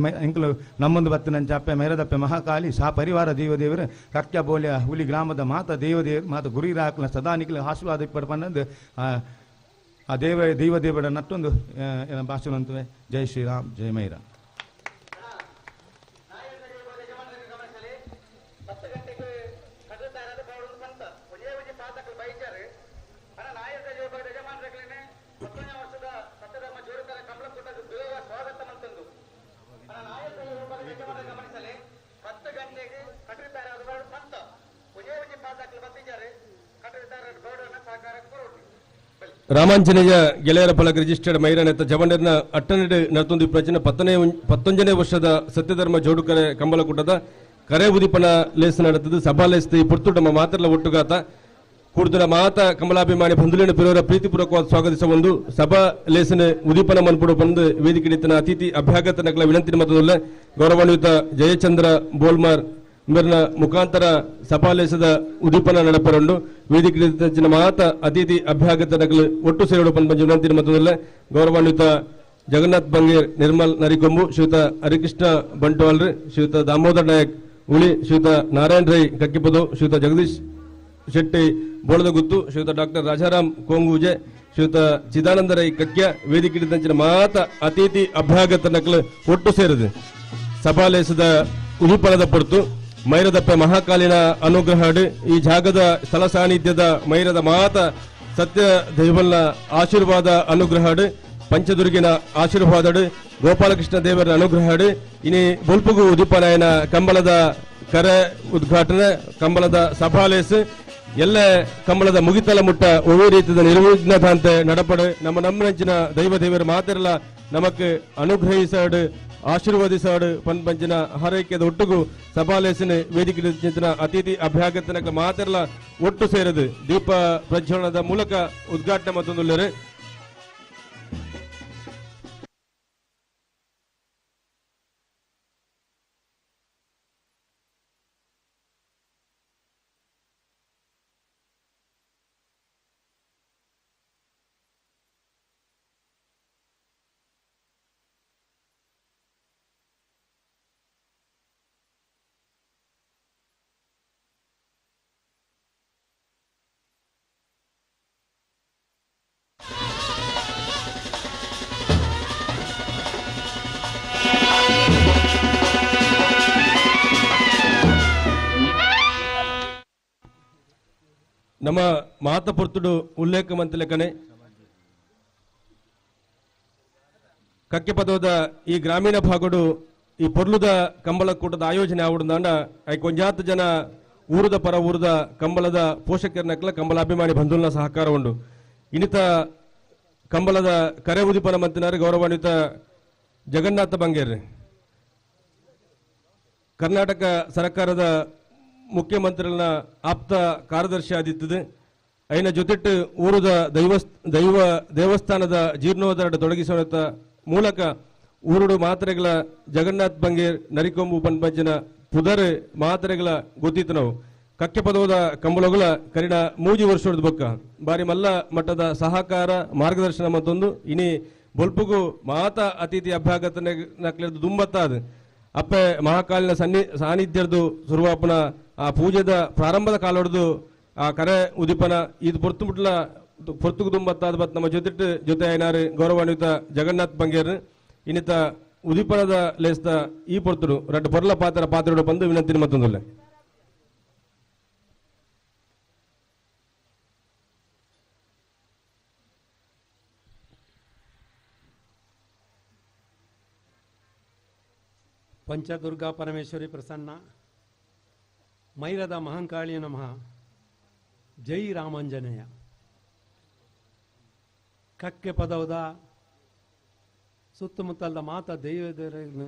ಎಂಕಲು ನಮ್ಮೊಂದು ಬತ್ತಿನಂಚ ಅಪ್ಪೆ ಮೈರದಪ್ಪೆ ಮಹಾಕಾಳಿ ಸಾ ಪರಿವಾರ ದೇವದೇವರು ಕಕ್ಯ ಬೋಲ್ಯ ಹುಲಿ ಗ್ರಾಮದ ಮಾತ ದೇವದೇವರು ಮಾತ ಗುರಿರಾಕ್ಲ ಸದಾ ನಿಖಲ ಆಶೀರ್ವಾದ ಪಡ್ಪಂದು ಆ ದೇವ ದೇವರ ನಟ್ಟೊಂದು ಭಾಷಣ ಅಂತವೆ. ಜೈ ಶ್ರೀರಾಮ್, ಜೈ ಮೈರಾ. ರಾಮಾಂಜನೇಯ ಗೆಳೆಯರ ಫಲಕ ರಿಜಿಸ್ಟರ್ಡ್ ಮೈರಾನೆತ್ತ ಜವಣ್ಣರ್ನ ಅಟ್ಟನೆಡು ನರ್ತೊಂದು ಪ್ರಚನೆ 19ನೇ ವರ್ಷದ ಸತ್ಯಧರ್ಮ ಜೋಡುಕರೆ ಕಂಬಲಕೂಟದ ಕರೆ ಉದಿಪನ ಲೇಸ್ ನಡೆತದ್ದು ಸಭಾ ಲೇಸ್ತಿ ಪುರ್ತುಟಮ್ಮ ಮಾತ್ರಲ ಒಟ್ಟುಗಾತ ಕೂಡ್ದನ ಮಾತ ಕಮಲಾಭಿಮಾನಿ ಬಂಧುಲೇನ ಪಿರೋರ ಪ್ರೀತಿಪೂರ್ವಕವಾದ ಸ್ವಾಗತಿಸ ಒಂದು ಸಭಾ ಲೇಸನ ಉದೀಪನ ಮನ್ಪುಡು ಬಂದು ವೇದಿಕೆ ಅತಿಥಿ ಅಭ್ಯಾಗತ ನಕಲ ವಿನಂತಿ ಮತದಲ್ಲ ಗೌರವಾನ್ವಿತ ಜಯಚಂದ್ರ ಬೋಲ್ಮಾರ್ ಮೇರಿನ ಮುಖಾಂತರ ಸಭಾಲೇಶದ ಉದೀಪನ ನಡಪರುಂಡು ವೇದಿಕೆ ಮಾತ ಅತಿಥಿ ಅಭ್ಯಾಗತ ನಕಲು ಒಟ್ಟು ಸೇರೋಡು ಪಂಚ ವಿನಂತಿ ಮತದಲ್ಲ ಗೌರವಾನ್ವಿತ ಜಗನ್ನಾಥ್ ಬಂಗೇರ್ ನಿರ್ಮಲ್ ನರಿಕೊಂಬು ಶ್ರೀಯುತ ಹರಿಕೃಷ್ಣ ಬಂಟ್ವಾಲ್ರು ಶ್ರೀಯುತ ದಾಮೋದರ್ ನಾಯಕ್ ಉಳಿ ಶ್ರೀಯುತ ನಾರಾಯಣ ರೈ ಕಕ್ಕಿಪದು ಶ್ರೀಯುತ ಜಗದೀಶ್ ಶೆಟ್ಟಿ ಬೋಳದಗುತ್ತು ಶ್ರೀಯುತ ಡಾಕ್ಟರ್ ರಾಜಾರಾಮ್ ಕೋಂಗೂಜೆ ಶ್ರೀಯುತ ಚಿದಾನಂದ ರೈ ಕಕ್ಯ ವೇದಿಕೆ ಮಾತ ಅತಿಥಿ ಅಭ್ಯಾಗತ ನಕಲು ಒಟ್ಟು ಸೇರಿದೆ ಸಭಾಲೇಶದ ಉದೀಪನದ ಪೊರ್ತು ಮೈರದಪ್ಪ ಮಹಾಕಾಲಿನ ಅನುಗ್ರಹ ಈ ಜಾಗದ ಸ್ಥಳ ಸಾನ್ನಿಧ್ಯದ ಮೈರದ ಮಾತ ಸತ್ಯ ದೈವಲ್ನ ಆಶೀರ್ವಾದ ಅನುಗ್ರಹ ಪಂಚದುರ್ಗಿನ ಆಶೀರ್ವಾದ ಗೋಪಾಲಕೃಷ್ಣ ದೇವರ ಅನುಗ್ರಹ ಇನಿ ಬೊಲ್ಪುಗು ಉದೀಪನಾಯನ ಕಂಬಳದ ಕರೆ ಉದ್ಘಾಟನೆ ಕಂಬಳದ ಸಭಾಲೇಸ್ ಎಲ್ಲ ಕಂಬಳದ ಮುಗಿತಲ ಮುಟ್ಟ ಒವ್ವೇ ರೀತಿಯ ನಿರ್ವಿಘ್ನದಂತೆ ನಡಪಡು ನಮ್ಮ ನಮ್ಮನಂಚಿನ ದೈವ ದೇವರ ಮಾತೆಲ್ಲ ನಮಕ್ ಅನುಗ್ರಹಿಸಾಡು ಆಶೀರ್ವದಿಸಾಡು ಪಂಚಿನ ಹಾರೈಕೆದ ಒಟ್ಟುಗು ಸಭಾಲೇಸಿನ ವೇದಿಕೆ ಚಿಂತನ ಅತಿಥಿ ಅಭ್ಯಾಗತನಕ ಮಾತೆಲ್ಲ ಒಟ್ಟು ಸೇರದು ದೀಪ ಪ್ರಜ್ವಲನದ ಮೂಲಕ ಉದ್ಘಾಟನೆ ಮತ್ತೊಂದು ನಮ್ಮ ಮಾತಪುರ್ತುಡು ಉಲ್ಲೇಖ ಮಂತಲೆಕನೆ ಕಕ್ಕೆಪದವದ ಈ ಗ್ರಾಮೀಣ ಭಾಗಡು ಈ ಪೊರ್ಲುದ ಕಂಬಳಕೂಟದ ಆಯೋಜನೆ ಆವಡುಂದಾಂಡ ಐಕೊಂಜಾತ ಜನ ಊರದ ಪರ ಊರದ ಕಂಬಳದ ಪೋಷಕರನಕ್ಲ ಕಂಬಳ ಅಭಿಮಾನಿ ಬಂಧುಲ್ನ ಸಹಕಾರ ಉಂಡು. ಇನ್ನಿತ ಕಂಬಳದ ಕರೆ ಉದಿಪನ ಮಂತಿನಾರು ಗೌರವಾನ್ವಿತ ಜಗನ್ನಾಥ ಬಂಗೇರ್ ಕರ್ನಾಟಕ ಸರ್ಕಾರದ ಮುಖ್ಯಮಂತ್ರಿಗಳ ಆಪ್ತ ಕಾರ್ಯದರ್ಶಿ ಆದಿತ್ತದೆ. ಐನ ಜೊತೆಟ್ಟು ಊರದ ದೈವ ದೇವಸ್ಥಾನದ ಜೀರ್ಣೋದ್ಧಾರ ತೊಡಗಿಸುವ ಮೂಲಕ ಊರುಡು ಮಾತ್ರೆಗಳ ಜಗನ್ನಾಥ್ ಬಂಗೇರ್ ನರಿಕೊಂಬು ಪನ್ಪಂಚಿನ ಪುದರ್ ಮಾತ್ರೆಗಳ ಗೊತ್ತಿತ್ತು. ನಾವು ಕಕ್ಕೆ ಪದವದ ಕಂಬಳಗಳ ಕರಿಣ 3 ವರ್ಷದ ಬೊಕ್ಕ ಬಾರಿ ಮಲ್ಲ ಮಟ್ಟದ ಸಹಕಾರ ಮಾರ್ಗದರ್ಶನ ಮತ್ತೊಂದು ಇನಿ ಬೊಲ್ಪುಗು ಮಾತ ಅತಿಥಿ ಅಭ್ಯಾಗತನೆ ದುಂಬತ್ತಾದ ಅಪ್ಪೆ ಮಹಾಕಾಲಿನ ಸಾನ್ನಿಧ್ಯದ್ದು ಸುರುವಾಪನ ಆ ಪೂಜೆದ ಪ್ರಾರಂಭದ ಕಾಲೊಡ್ದು ಆ ಕರೆ ಉದಿಪನ ಇದು ಪೊರ್ತು ಮುಟ್ಲ ಪೊರ್ತುಗು ದುಂಬತ್ತಾದ ಬತ್ ನಮ್ಮ ಜೊತೆ ಜೊತೆ ಐನಾರು ಗೌರವಾನ್ವಿತ ಜಗನ್ನಾಥ್ ಬಂಗೇರ್ ಇನ್ನಿತ ಉದಿಪನದ ಲೇಸ್ತ ಈ ಪೊರ್ತುಡು ರಡ್ಡು ಪೊರ್ಲ ಪಾತ್ರ ಪಾತ್ರಡು ಬಂದು ವಿನಂತಿ ಮತ್ತೊಂದುಲ್ಲೆ. ಪಂಚದುರ್ಗಾ ಪರಮೇಶ್ವರಿ ಪ್ರಸನ್ನ ಮೈರದ ಮಹಂಕಾಳಿಯ ನಮಃ. ಜೈ ರಾಮಾಂಜನೇಯ. ಕಕ್ಕೆ ಪದವದ ಸುತ್ತಮುತ್ತಲದ ಮಾತ ದೈವದೇವರನ್ನು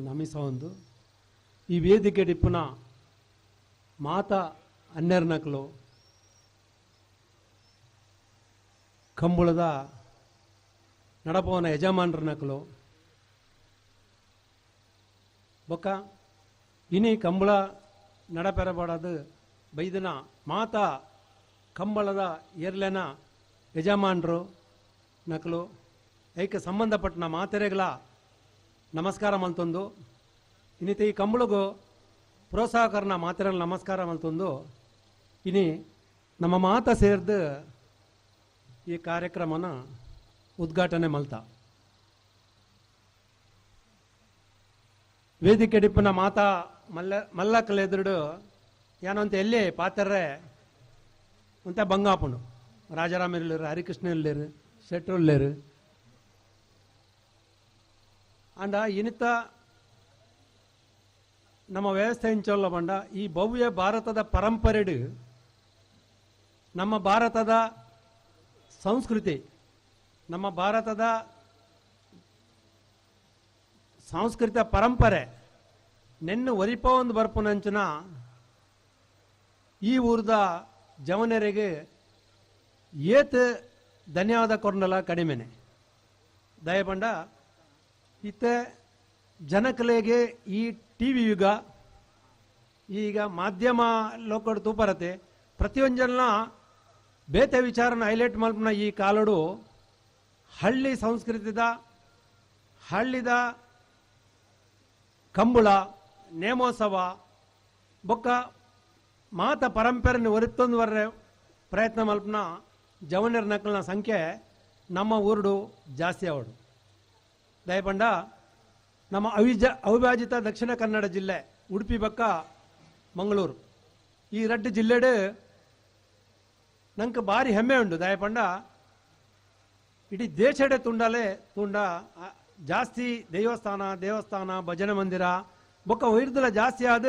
ನಮಿಸ ಒಂದು ಈ ವೇದಿಕೆ ಡಿಪ್ಪುನ ಮಾತ ಅನ್ನೆರ್ನಕ್ಲು ಕಂಬುಳದ ನಡಪವನ ಯಜಮಾನ್ರನಕ್ಲು ಬೊಕ್ಕ ಇನಿ ಕಂಬಳ ನಡಪೆರಬಾಡದು ಬೈದನ ಮಾತ ಕಂಬಳದ ಎರ್ಲೆನ ಯಜಮಾನರು ನಕಲು ಐಕೆ ಸಂಬಂಧಪಟ್ಟನ ಮಾತೆರೆಗಳ ನಮಸ್ಕಾರ ಮಲ್ತೊಂದು ಇನ್ನಿತ ಈ ಕಂಬಳಗೂ ಪ್ರೋತ್ಸಾಹಕರನ ಮಾತೆರೆಗಳ ನಮಸ್ಕಾರ ಮಲ್ತೊಂದು ಇನಿ ನಮ್ಮ ಮಾತ ಸೇರ್ದು ಈ ಕಾರ್ಯಕ್ರಮನ ಉದ್ಘಾಟನೆ ಮಲ್ತ. ವೇದಿಕೆ ಡಿಪ್ಪನ ಮಾತಾ ಮಲ್ಲಕಲೆದುರುಡು ಏನಂತ ಎಲ್ಲಿ ಪಾತರ್ರೆ ಅಂತ ಬಂಗಾಪುಂಡು ರಾಜಾರಾಮ್ ಇರ್ಲಿರು, ಹರಿಕೃಷ್ಣ ಇರ್ಲಿರು, ಶೆಟ್ರು ಇರ್ಲಿರು. ಅಂಡ ಇನಿತ ನಮ್ಮ ವ್ಯವಸ್ಥೆ ಇಂಚೊಲ್ಲ ಬಂಡ ಈ ಭವ್ಯ ಭಾರತದ ಪರಂಪರೆಡು ನಮ್ಮ ಭಾರತದ ಸಂಸ್ಕೃತಿ, ನಮ್ಮ ಭಾರತದ ಸಾಂಸ್ಕೃತಿಕ ಪರಂಪರೆ ನೆನ್ನು ಒರಿಪ ಒಂದು ಬರ್ಪುನಂಚಿನ ಈ ಊರದ ಜವನರಿಗೆ ಏತ್ ಧನ್ಯವಾದ ಕೊರ್ನಲ ಕಡಿಮೆನೆ. ದಯಪಂಡ ಇತ್ತೆ ಜನಕಲೆಗೆ ಈ ಟಿ ವಿ ಯುಗ, ಈಗ ಮಾಧ್ಯಮ ಲೋಕಡು ತೂಪರತೆ ಪ್ರತಿಯೊಂದು ಬೇತೆ ವಿಚಾರನ ಹೈಲೈಟ್ ಮಲ್ಪನ ಈ ಕಾಲಡು ಹಳ್ಳಿ ಸಂಸ್ಕೃತಿದ ಹಳ್ಳಿದ ಕಂಬುಳ ನೇಮೋತ್ಸವ ಬೊಕ್ಕ ಮಾತ ಪರಂಪರೆನ ಒರಿತೊಂದು ವರ್ರೆ ಪ್ರಯತ್ನ ಮಲ್ಪನ ಜವನರ ನಕಲ್ನ ಸಂಖ್ಯೆ ನಮ್ಮ ಊರುಡು ಜಾಸ್ತಿ ಅವಡು. ದಯಪಂಡ ನಮ್ಮ ಅವಿಭಾಜಿತ ದಕ್ಷಿಣ ಕನ್ನಡ ಜಿಲ್ಲೆ ಉಡುಪಿ ಬಕ್ಕ ಮಂಗಳೂರು ಈ ರಡ್ಡು ಜಿಲ್ಲೆಡು ನಂಗೆ ಭಾರಿ ಹೆಮ್ಮೆ ಉಂಟು. ದಯಪಂಡ ಇಡೀ ದೇಶಡೆ ತುಂಡಲೆ ತುಂಡ ಜಾಸ್ತಿ ದೇವಸ್ಥಾನ ದೇವಸ್ಥಾನ ಭಜನೆ ಮಂದಿರ ಬೊಕ್ಕ ವೈರ್ದಲ ಜಾಸ್ತಿ ಆದ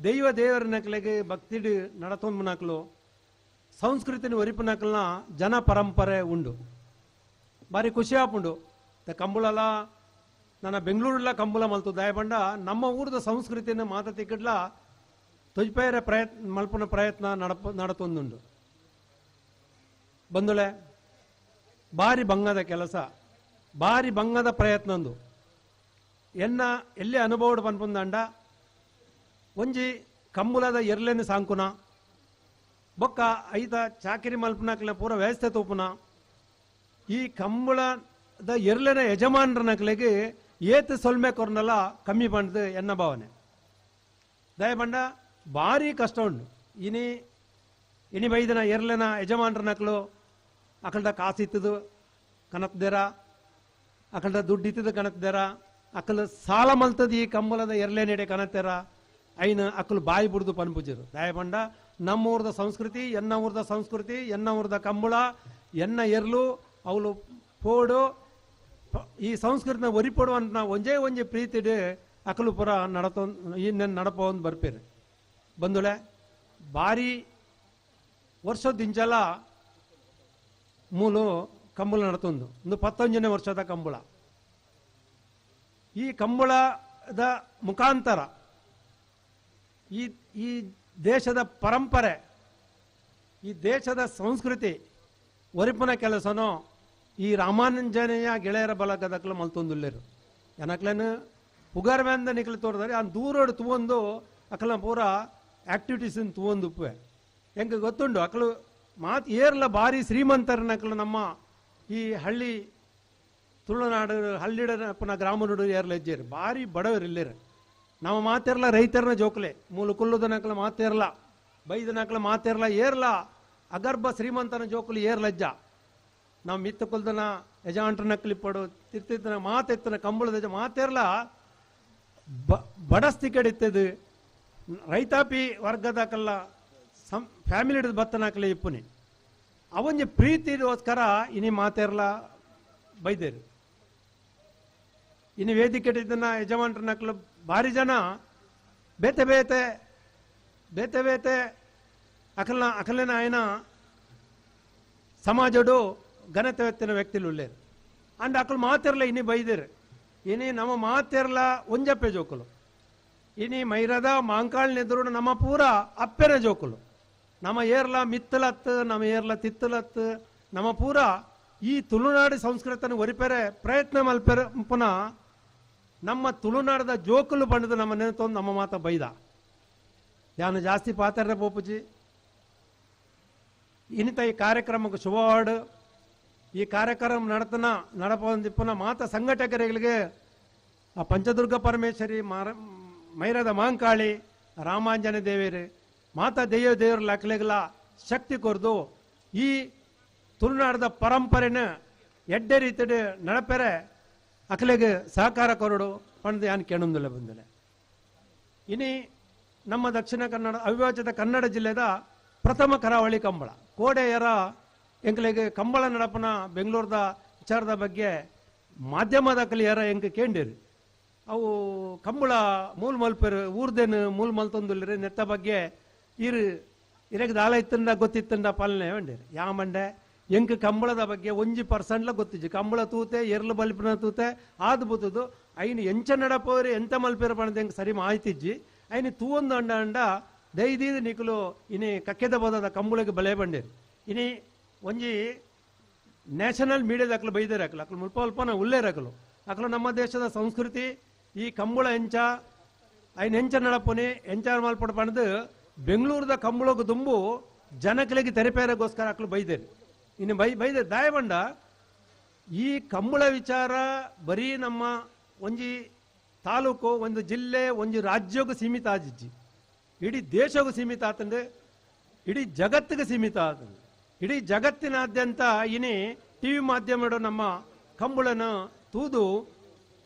ದೈವ ದೇವರ ನಕಲಿಗೆ ಭಕ್ತಿಡು ನಡತೊಂಬು ನಕಲು ಸಂಸ್ಕೃತಿನ ಒರಿಪು ನಕಲ್ನ ಜನ ಪರಂಪರೆ ಉಂಡು. ಭಾರಿ ಖುಷಿ ಆಪುಂಡು. ಕಂಬುಳಲ ನನ್ನ ಬೆಂಗಳೂರಲ್ಲ ಕಂಬುಳ ಮಲ್ತು ದಯಪಂಡ ನಮ್ಮ ಊರದ ಸಂಸ್ಕೃತಿನ ಮಾತ ತಿಕ್ಕಡ್ಲ ತೊಜ್ಪೇರೆ ಪ್ರಯತ್ನ ಮಲ್ಪನ ಪ್ರಯತ್ನ ನಡತೊಂದುಂಡು. ಬಂದುಳೆ ಭಾರಿ ಬಂಗದ ಕೆಲಸ, ಭಾರಿ ಬಂಗದ ಪ್ರಯತ್ನಂದು ಎನ್ನ ಎಲ್ಲಿ ಅನುಭವ ಪನ್ಪುಂದಂಡ ಒಂಜಿ ಕಂಬುಲದ ಎರ್ಲೆನ ಸಾಂಕುನ ಬೊಕ್ಕ ಐತ ಚಾಕಿರಿ ಮಲ್ಪನಕ್ಲೆ ಪೂರ ವ್ಯವಸ್ಥೆ ತೂಪುನ ಈ ಕಂಬಳದ ಎರ್ಲೆನ ಯಜಮಾನರನಕ್ಲೆಗೆ ಏತ್ ಸೊಲ್ಮೆ ಕೊರ್ನಲ ಕಮ್ಮಿ ಬಂಡ್ದು ಎನ್ನ ಭಾವನೆ. ದಯಬಂಡ ಭಾರಿ ಕಷ್ಟ ಉಂಡು. ಇನಿ ಇನಿ ಬೈದನ ಎರ್ಲೆನ ಯಜಮಾನರನಕ್ಲು ಅಕಲ್ದ ಕಾಸಿತ್ತದು ಕನತ್ದೇರ, ಅಕಲ್ದ ದುಡ್ಡು ಇತ್ತದು ಕನತ್ದೇರ, ಅಕಲ್ ಸಾಲ ಮಲ್ತದ ಈ ಕಂಬಳದ ಎರ್ಲೆನೆಡೆ ಕನತ್ತೇರ ಐನ ಅಕಲು ಬಾಯಿ ಬುಡ್ದು ಪನ್ಪುಜರು. ದಯಪಂಡ ನಮ್ಮೂರದ ಸಂಸ್ಕೃತಿ ಎನ್ನ ಊರದ ಸಂಸ್ಕೃತಿ ಎನ್ನ ಊರದ ಕಂಬಳ ಎನ್ನ ಎರ್ಲು ಅವಳು ಪೋಡು ಈ ಸಂಸ್ಕೃತಿನ ಒರಿಪಡುವಂತ ಒಂಜೇ ಒಂಜಿ ಪ್ರೀತಿಡು ಅಕಲು ಪುರ ನಡತೊ ಇನ್ನೇನು ನಡಪ ಒಂದು ಬರ್ಪೇರು. ಬಂದುಳೆ ಭಾರಿ ವರ್ಷದಿಂಚಲ ಮೂಲು ಕಂಬಳ ನಡತೊಂದು ಒಂದು 19ನೇ ವರ್ಷದ ಕಂಬಳ. ಈ ಕಂಬಳದ ಮುಖಾಂತರ ಈ ಈ ದೇಶದ ಪರಂಪರೆ ಈ ದೇಶದ ಸಂಸ್ಕೃತಿ ಒರಿಪುನ ಕೆಲಸನೋ ಈ ರಾಮಾನುಜನೆಯ ಗೆಳೆಯರ ಬಲಗದಕ್ಲು ಮಲ್ತೊಂದುಲ್ಲೇರು ಏನಕ್ಲೇನು ಪುಗಾರ್ಮ್ಯಾಂದ ನಿಕ್ಲು ತೋರ್ದಾರೆ ಆ ದೂರೋಡು ತೂವೊಂದು ಅಕಲ್ನ ಪೂರ ಆ್ಯಕ್ಟಿವಿಟೀಸ್ ತೂವೊಂದು ಉಪ್ಪುವೆ ಎಂಕ್ ಗೊತ್ತುಂಡು ಅಕಲು ಮಾತು ಏರ್ಲ ಭಾರಿ ಶ್ರೀಮಂತರನಕಲು ನಮ್ಮ ಈ ಹಳ್ಳಿ ತುಳುನಾಡು ಹಳ್ಳಿಡ ಪುನಃ ಗ್ರಾಮನುಡು ಏರ್ಲ ಹೆಜ್ಜೇರು ಭಾರಿ ಬಡವರು ಇಲ್ಲೇರು ನಮ್ಮ ಮಾತಿರಲ್ಲ ರೈತರನ್ನ ಜೋಕ್ಲೆ ಮೂಲ ಕುಲ್ಲುದನಕಲ ಮಾತಿರಲ್ಲ ಬೈದನಕಲ ಮಾತಿರಲ್ಲ ಏರ್ಲ ಅಗರ್ಭ ಶ್ರೀಮಂತನ ಜೋಕುಲು ಏರ್ಲಜ್ಜ ನಾವು ಮಿತ್ತ ಕುಲ್ದನ ಯಜಾಂಟ್ರ ನಕಲಿ ಪಡು ತಿರ್ತಿದ್ದನ ಮಾತೆತ್ತನ ಕಂಬಳದ ಮಾತಿರಲ್ಲ ಬಡಸ್ತಿ ಕಡಿತದು ರೈತಾಪಿ ವರ್ಗದಕಲ್ಲ ಸಂ ಫ್ಯಾಮಿಲಿ ಹಿಡಿದು ಬತ್ತನಕಲೆ ಇಪ್ಪುನಿ ಅವೊಂಜಿ ಪ್ರೀತಿಗೋಸ್ಕರ ಇನಿ ಮಾತಿರಲ್ಲ ಬೈದೇರು. ಇನ್ನು ವೇದಿಕೆ ಇದನ್ನ ಯಜಮಾನ್ರ ನಕಲು ಭಾರಿ ಜನ ಬೇತೆ ಬೇತೆ ಬೇತೆ ಬೇತೆ ಅಕಲ್ನ ಅಕಲಿನ ఆయన ಸಮಾಜಡು ಘನತೆ ಎತ್ತಿನ ವ್ಯಕ್ತಿಲು ಉಳ್ಳೇರು ಅಂಡ್ ಅಕಲು ಮಾತಿರಲ್ಲ ಇನಿ ಬೈದೇರು ಇನಿ ನಮ್ಮ ಮಾತಿರಲ್ಲ ಒಂಜಪ್ಪೆ ಜೋಕುಲು ಇನಿ ಮೈರದ ಮಾಂಕಾಳ್ನೆದುರು ನಮ್ಮ ಪೂರ ಅಪ್ಪೆನ ಜೋಕುಲು ನಮ್ಮ ಏರ್ಲ ಮಿತ್ತಲತ್ತು ನಮ್ಮ ಏರ್ಲ ತಿತ್ತಲತ್ತು ನಮ್ಮ ಪೂರ ಈ ತುಳುನಾಡು ಸಂಸ್ಕೃತನ ಒರಿಪೆರೆ ಪ್ರಯತ್ನ ಮಲ್ಪೆರೆ ಪುನಃ ನಮ್ಮ ತುಳುನಾಡದ ಜೋಕುಲು ಬಂಡದು ನಮ್ಮ ನೆನತೊಂದು ನಮ್ಮ ಮಾತ ಬೈದ ಯಾನು ಜಾಸ್ತಿ ಪಾತ್ರೆ ಪೋಪುಜಿ ಇನ್ನಿತ ಈ ಕಾರ್ಯಕ್ರಮಕ್ಕೆ ಶುಭವಾಡು. ಈ ಕಾರ್ಯಕ್ರಮ ನಡತನ ನಡಪೊಂದಿಪ್ಪುನ ಮಾತ ಸಂಘಟಕರಿಗೆ ಆ ಪಂಚದುರ್ಗ ಪರಮೇಶ್ವರಿ ಮೈರದ ಮಾಂಕಾಳಿ ರಾಮಾಂಜನ ದೇವಿಯರು ಮಾತಾ ದೈವ ದೇವರ ಲಕ್ಲೆಗಳ ಶಕ್ತಿ ಕೊರ್ದು ಈ ತುಳುನಾಡದ ಪರಂಪರೆನ ಎಡ್ಡೆ ರೀತಿಯ ನಡಪೆರೆ ಅಕಲೆಗೆ ಸಹಕಾರ ಕೊರಡು ಪಂದು ಯಾನು ಕೇಳೊಂದಿಲ್ಲ ಬಂದಿಲ್ಲ. ಇನಿ ನಮ್ಮ ದಕ್ಷಿಣ ಕನ್ನಡ ಅವಿಭಾಜಿತ ಕನ್ನಡ ಜಿಲ್ಲೆದ ಪ್ರಥಮ ಕರಾವಳಿ ಕಂಬಳ ಕೋಡೆಯರ ಎಂಕ್ಲೆಗೆ ಕಂಬಳ ನಡಪನ ಬೆಂಗಳೂರದ ವಿಚಾರದ ಬಗ್ಗೆ ಮಾಧ್ಯಮದ ಕಲಿಯರ ಎಂಕ್ ಕೇಂಡಿರಿ ಅವು ಕಂಬಳ ಮೂಲ ಮಲ್ಪೆರು ಊರ್ದೇನು ಮೂಲ ಮಲ್ತೊಂದುಲ್ರಿ ನೆತ್ತ ಬಗ್ಗೆ ಇರು ಇರಗೆ ದಾಲ ಇತ್ತಂದ ಗೊತ್ತಿತ್ತಂದ ಪಾಲನೆ వండిರಿ ಯಾಮಂಡೆ ಎಂಕ್ ಕಂಬಳದ ಬಗ್ಗೆ ಒಂಜಿ ಪರ್ಸೆಂಟ್ಲ ಗೊತ್ತಿಜ್ಜಿ ಕಂಬಳ ತೂತೆ ಎರ್ಲು ಬಲ್ಪಿನ ತೂತೆ ಆದ್ ಬೂತದು ಐನು ಎಂಚ ನಡಪೋರಿ ಎಂತ ಮಲ್ಪೆರ ಪಣದ ಎಂಕ್ ಸರಿ ಮಾಹಿತಿಜ್ಜಿ ಐನು ತೂವೊಂದು ಅಂಡ ಅಂಡ ದೈದೀದ ನಿಕುಲು ಇನಿ ಕಕ್ಕೆದ ಬೋದದ ಕಂಬಳಗೆ ಬಲೆ ಬಂಡಿರಿ ಇನಿ ಒಂಜಿ ನ್ಯಾಷನಲ್ ಮೀಡಿಯಾದ ಅಕ್ಲು ಬೈದೇರು ಅಕ್ಲು ಅಕ್ಲು ಮುಲ್ಪ ಅಲ್ಪನ ಉಲ್ಲೇರು ಅಕ್ಲು ಅಕ್ಲು ನಮ್ಮ ದೇಶದ ಸಂಸ್ಕೃತಿ ಈ ಕಂಬಳ ಎಂಚ ಐನು ಎಂಚ ನಡಪುನಿ ಎಂಚ ಮಲ್ಪಡ ಪಣದು ಬೆಂಗಳೂರದ ಕಂಬಳಗು ದುಂಬು ಜನಕಲಿಗೆ ತೆರೆಪೇರೆಗೋಸ್ಕರ ಅಕ್ಲು ಬೈದೇರು ಇನ್ನು ಬೈದೆ ದಾಯಬಂಡ ಈ ಕಂಬಳ ವಿಚಾರ ಬರೀ ನಮ್ಮ ಒಂಜಿ ತಾಲೂಕು ಒಂದು ಜಿಲ್ಲೆ ಒಂಜಿ ರಾಜ್ಯಕ್ಕೂ ಸೀಮಿತ ಆಜಿಜ್ಜಿ ಇಡೀ ದೇಶಕ್ಕೂ ಸೀಮಿತ ಆತಂದೆ ಇಡೀ ಜಗತ್ತಿಗೆ ಸೀಮಿತ ಆತಂದೆ ಇಡೀ ಜಗತ್ತಿನಾದ್ಯಂತ ಇನಿ ಟಿ ವಿ ಮಾಧ್ಯಮಡು ನಮ್ಮ ಕಂಬಳನ ತೂದು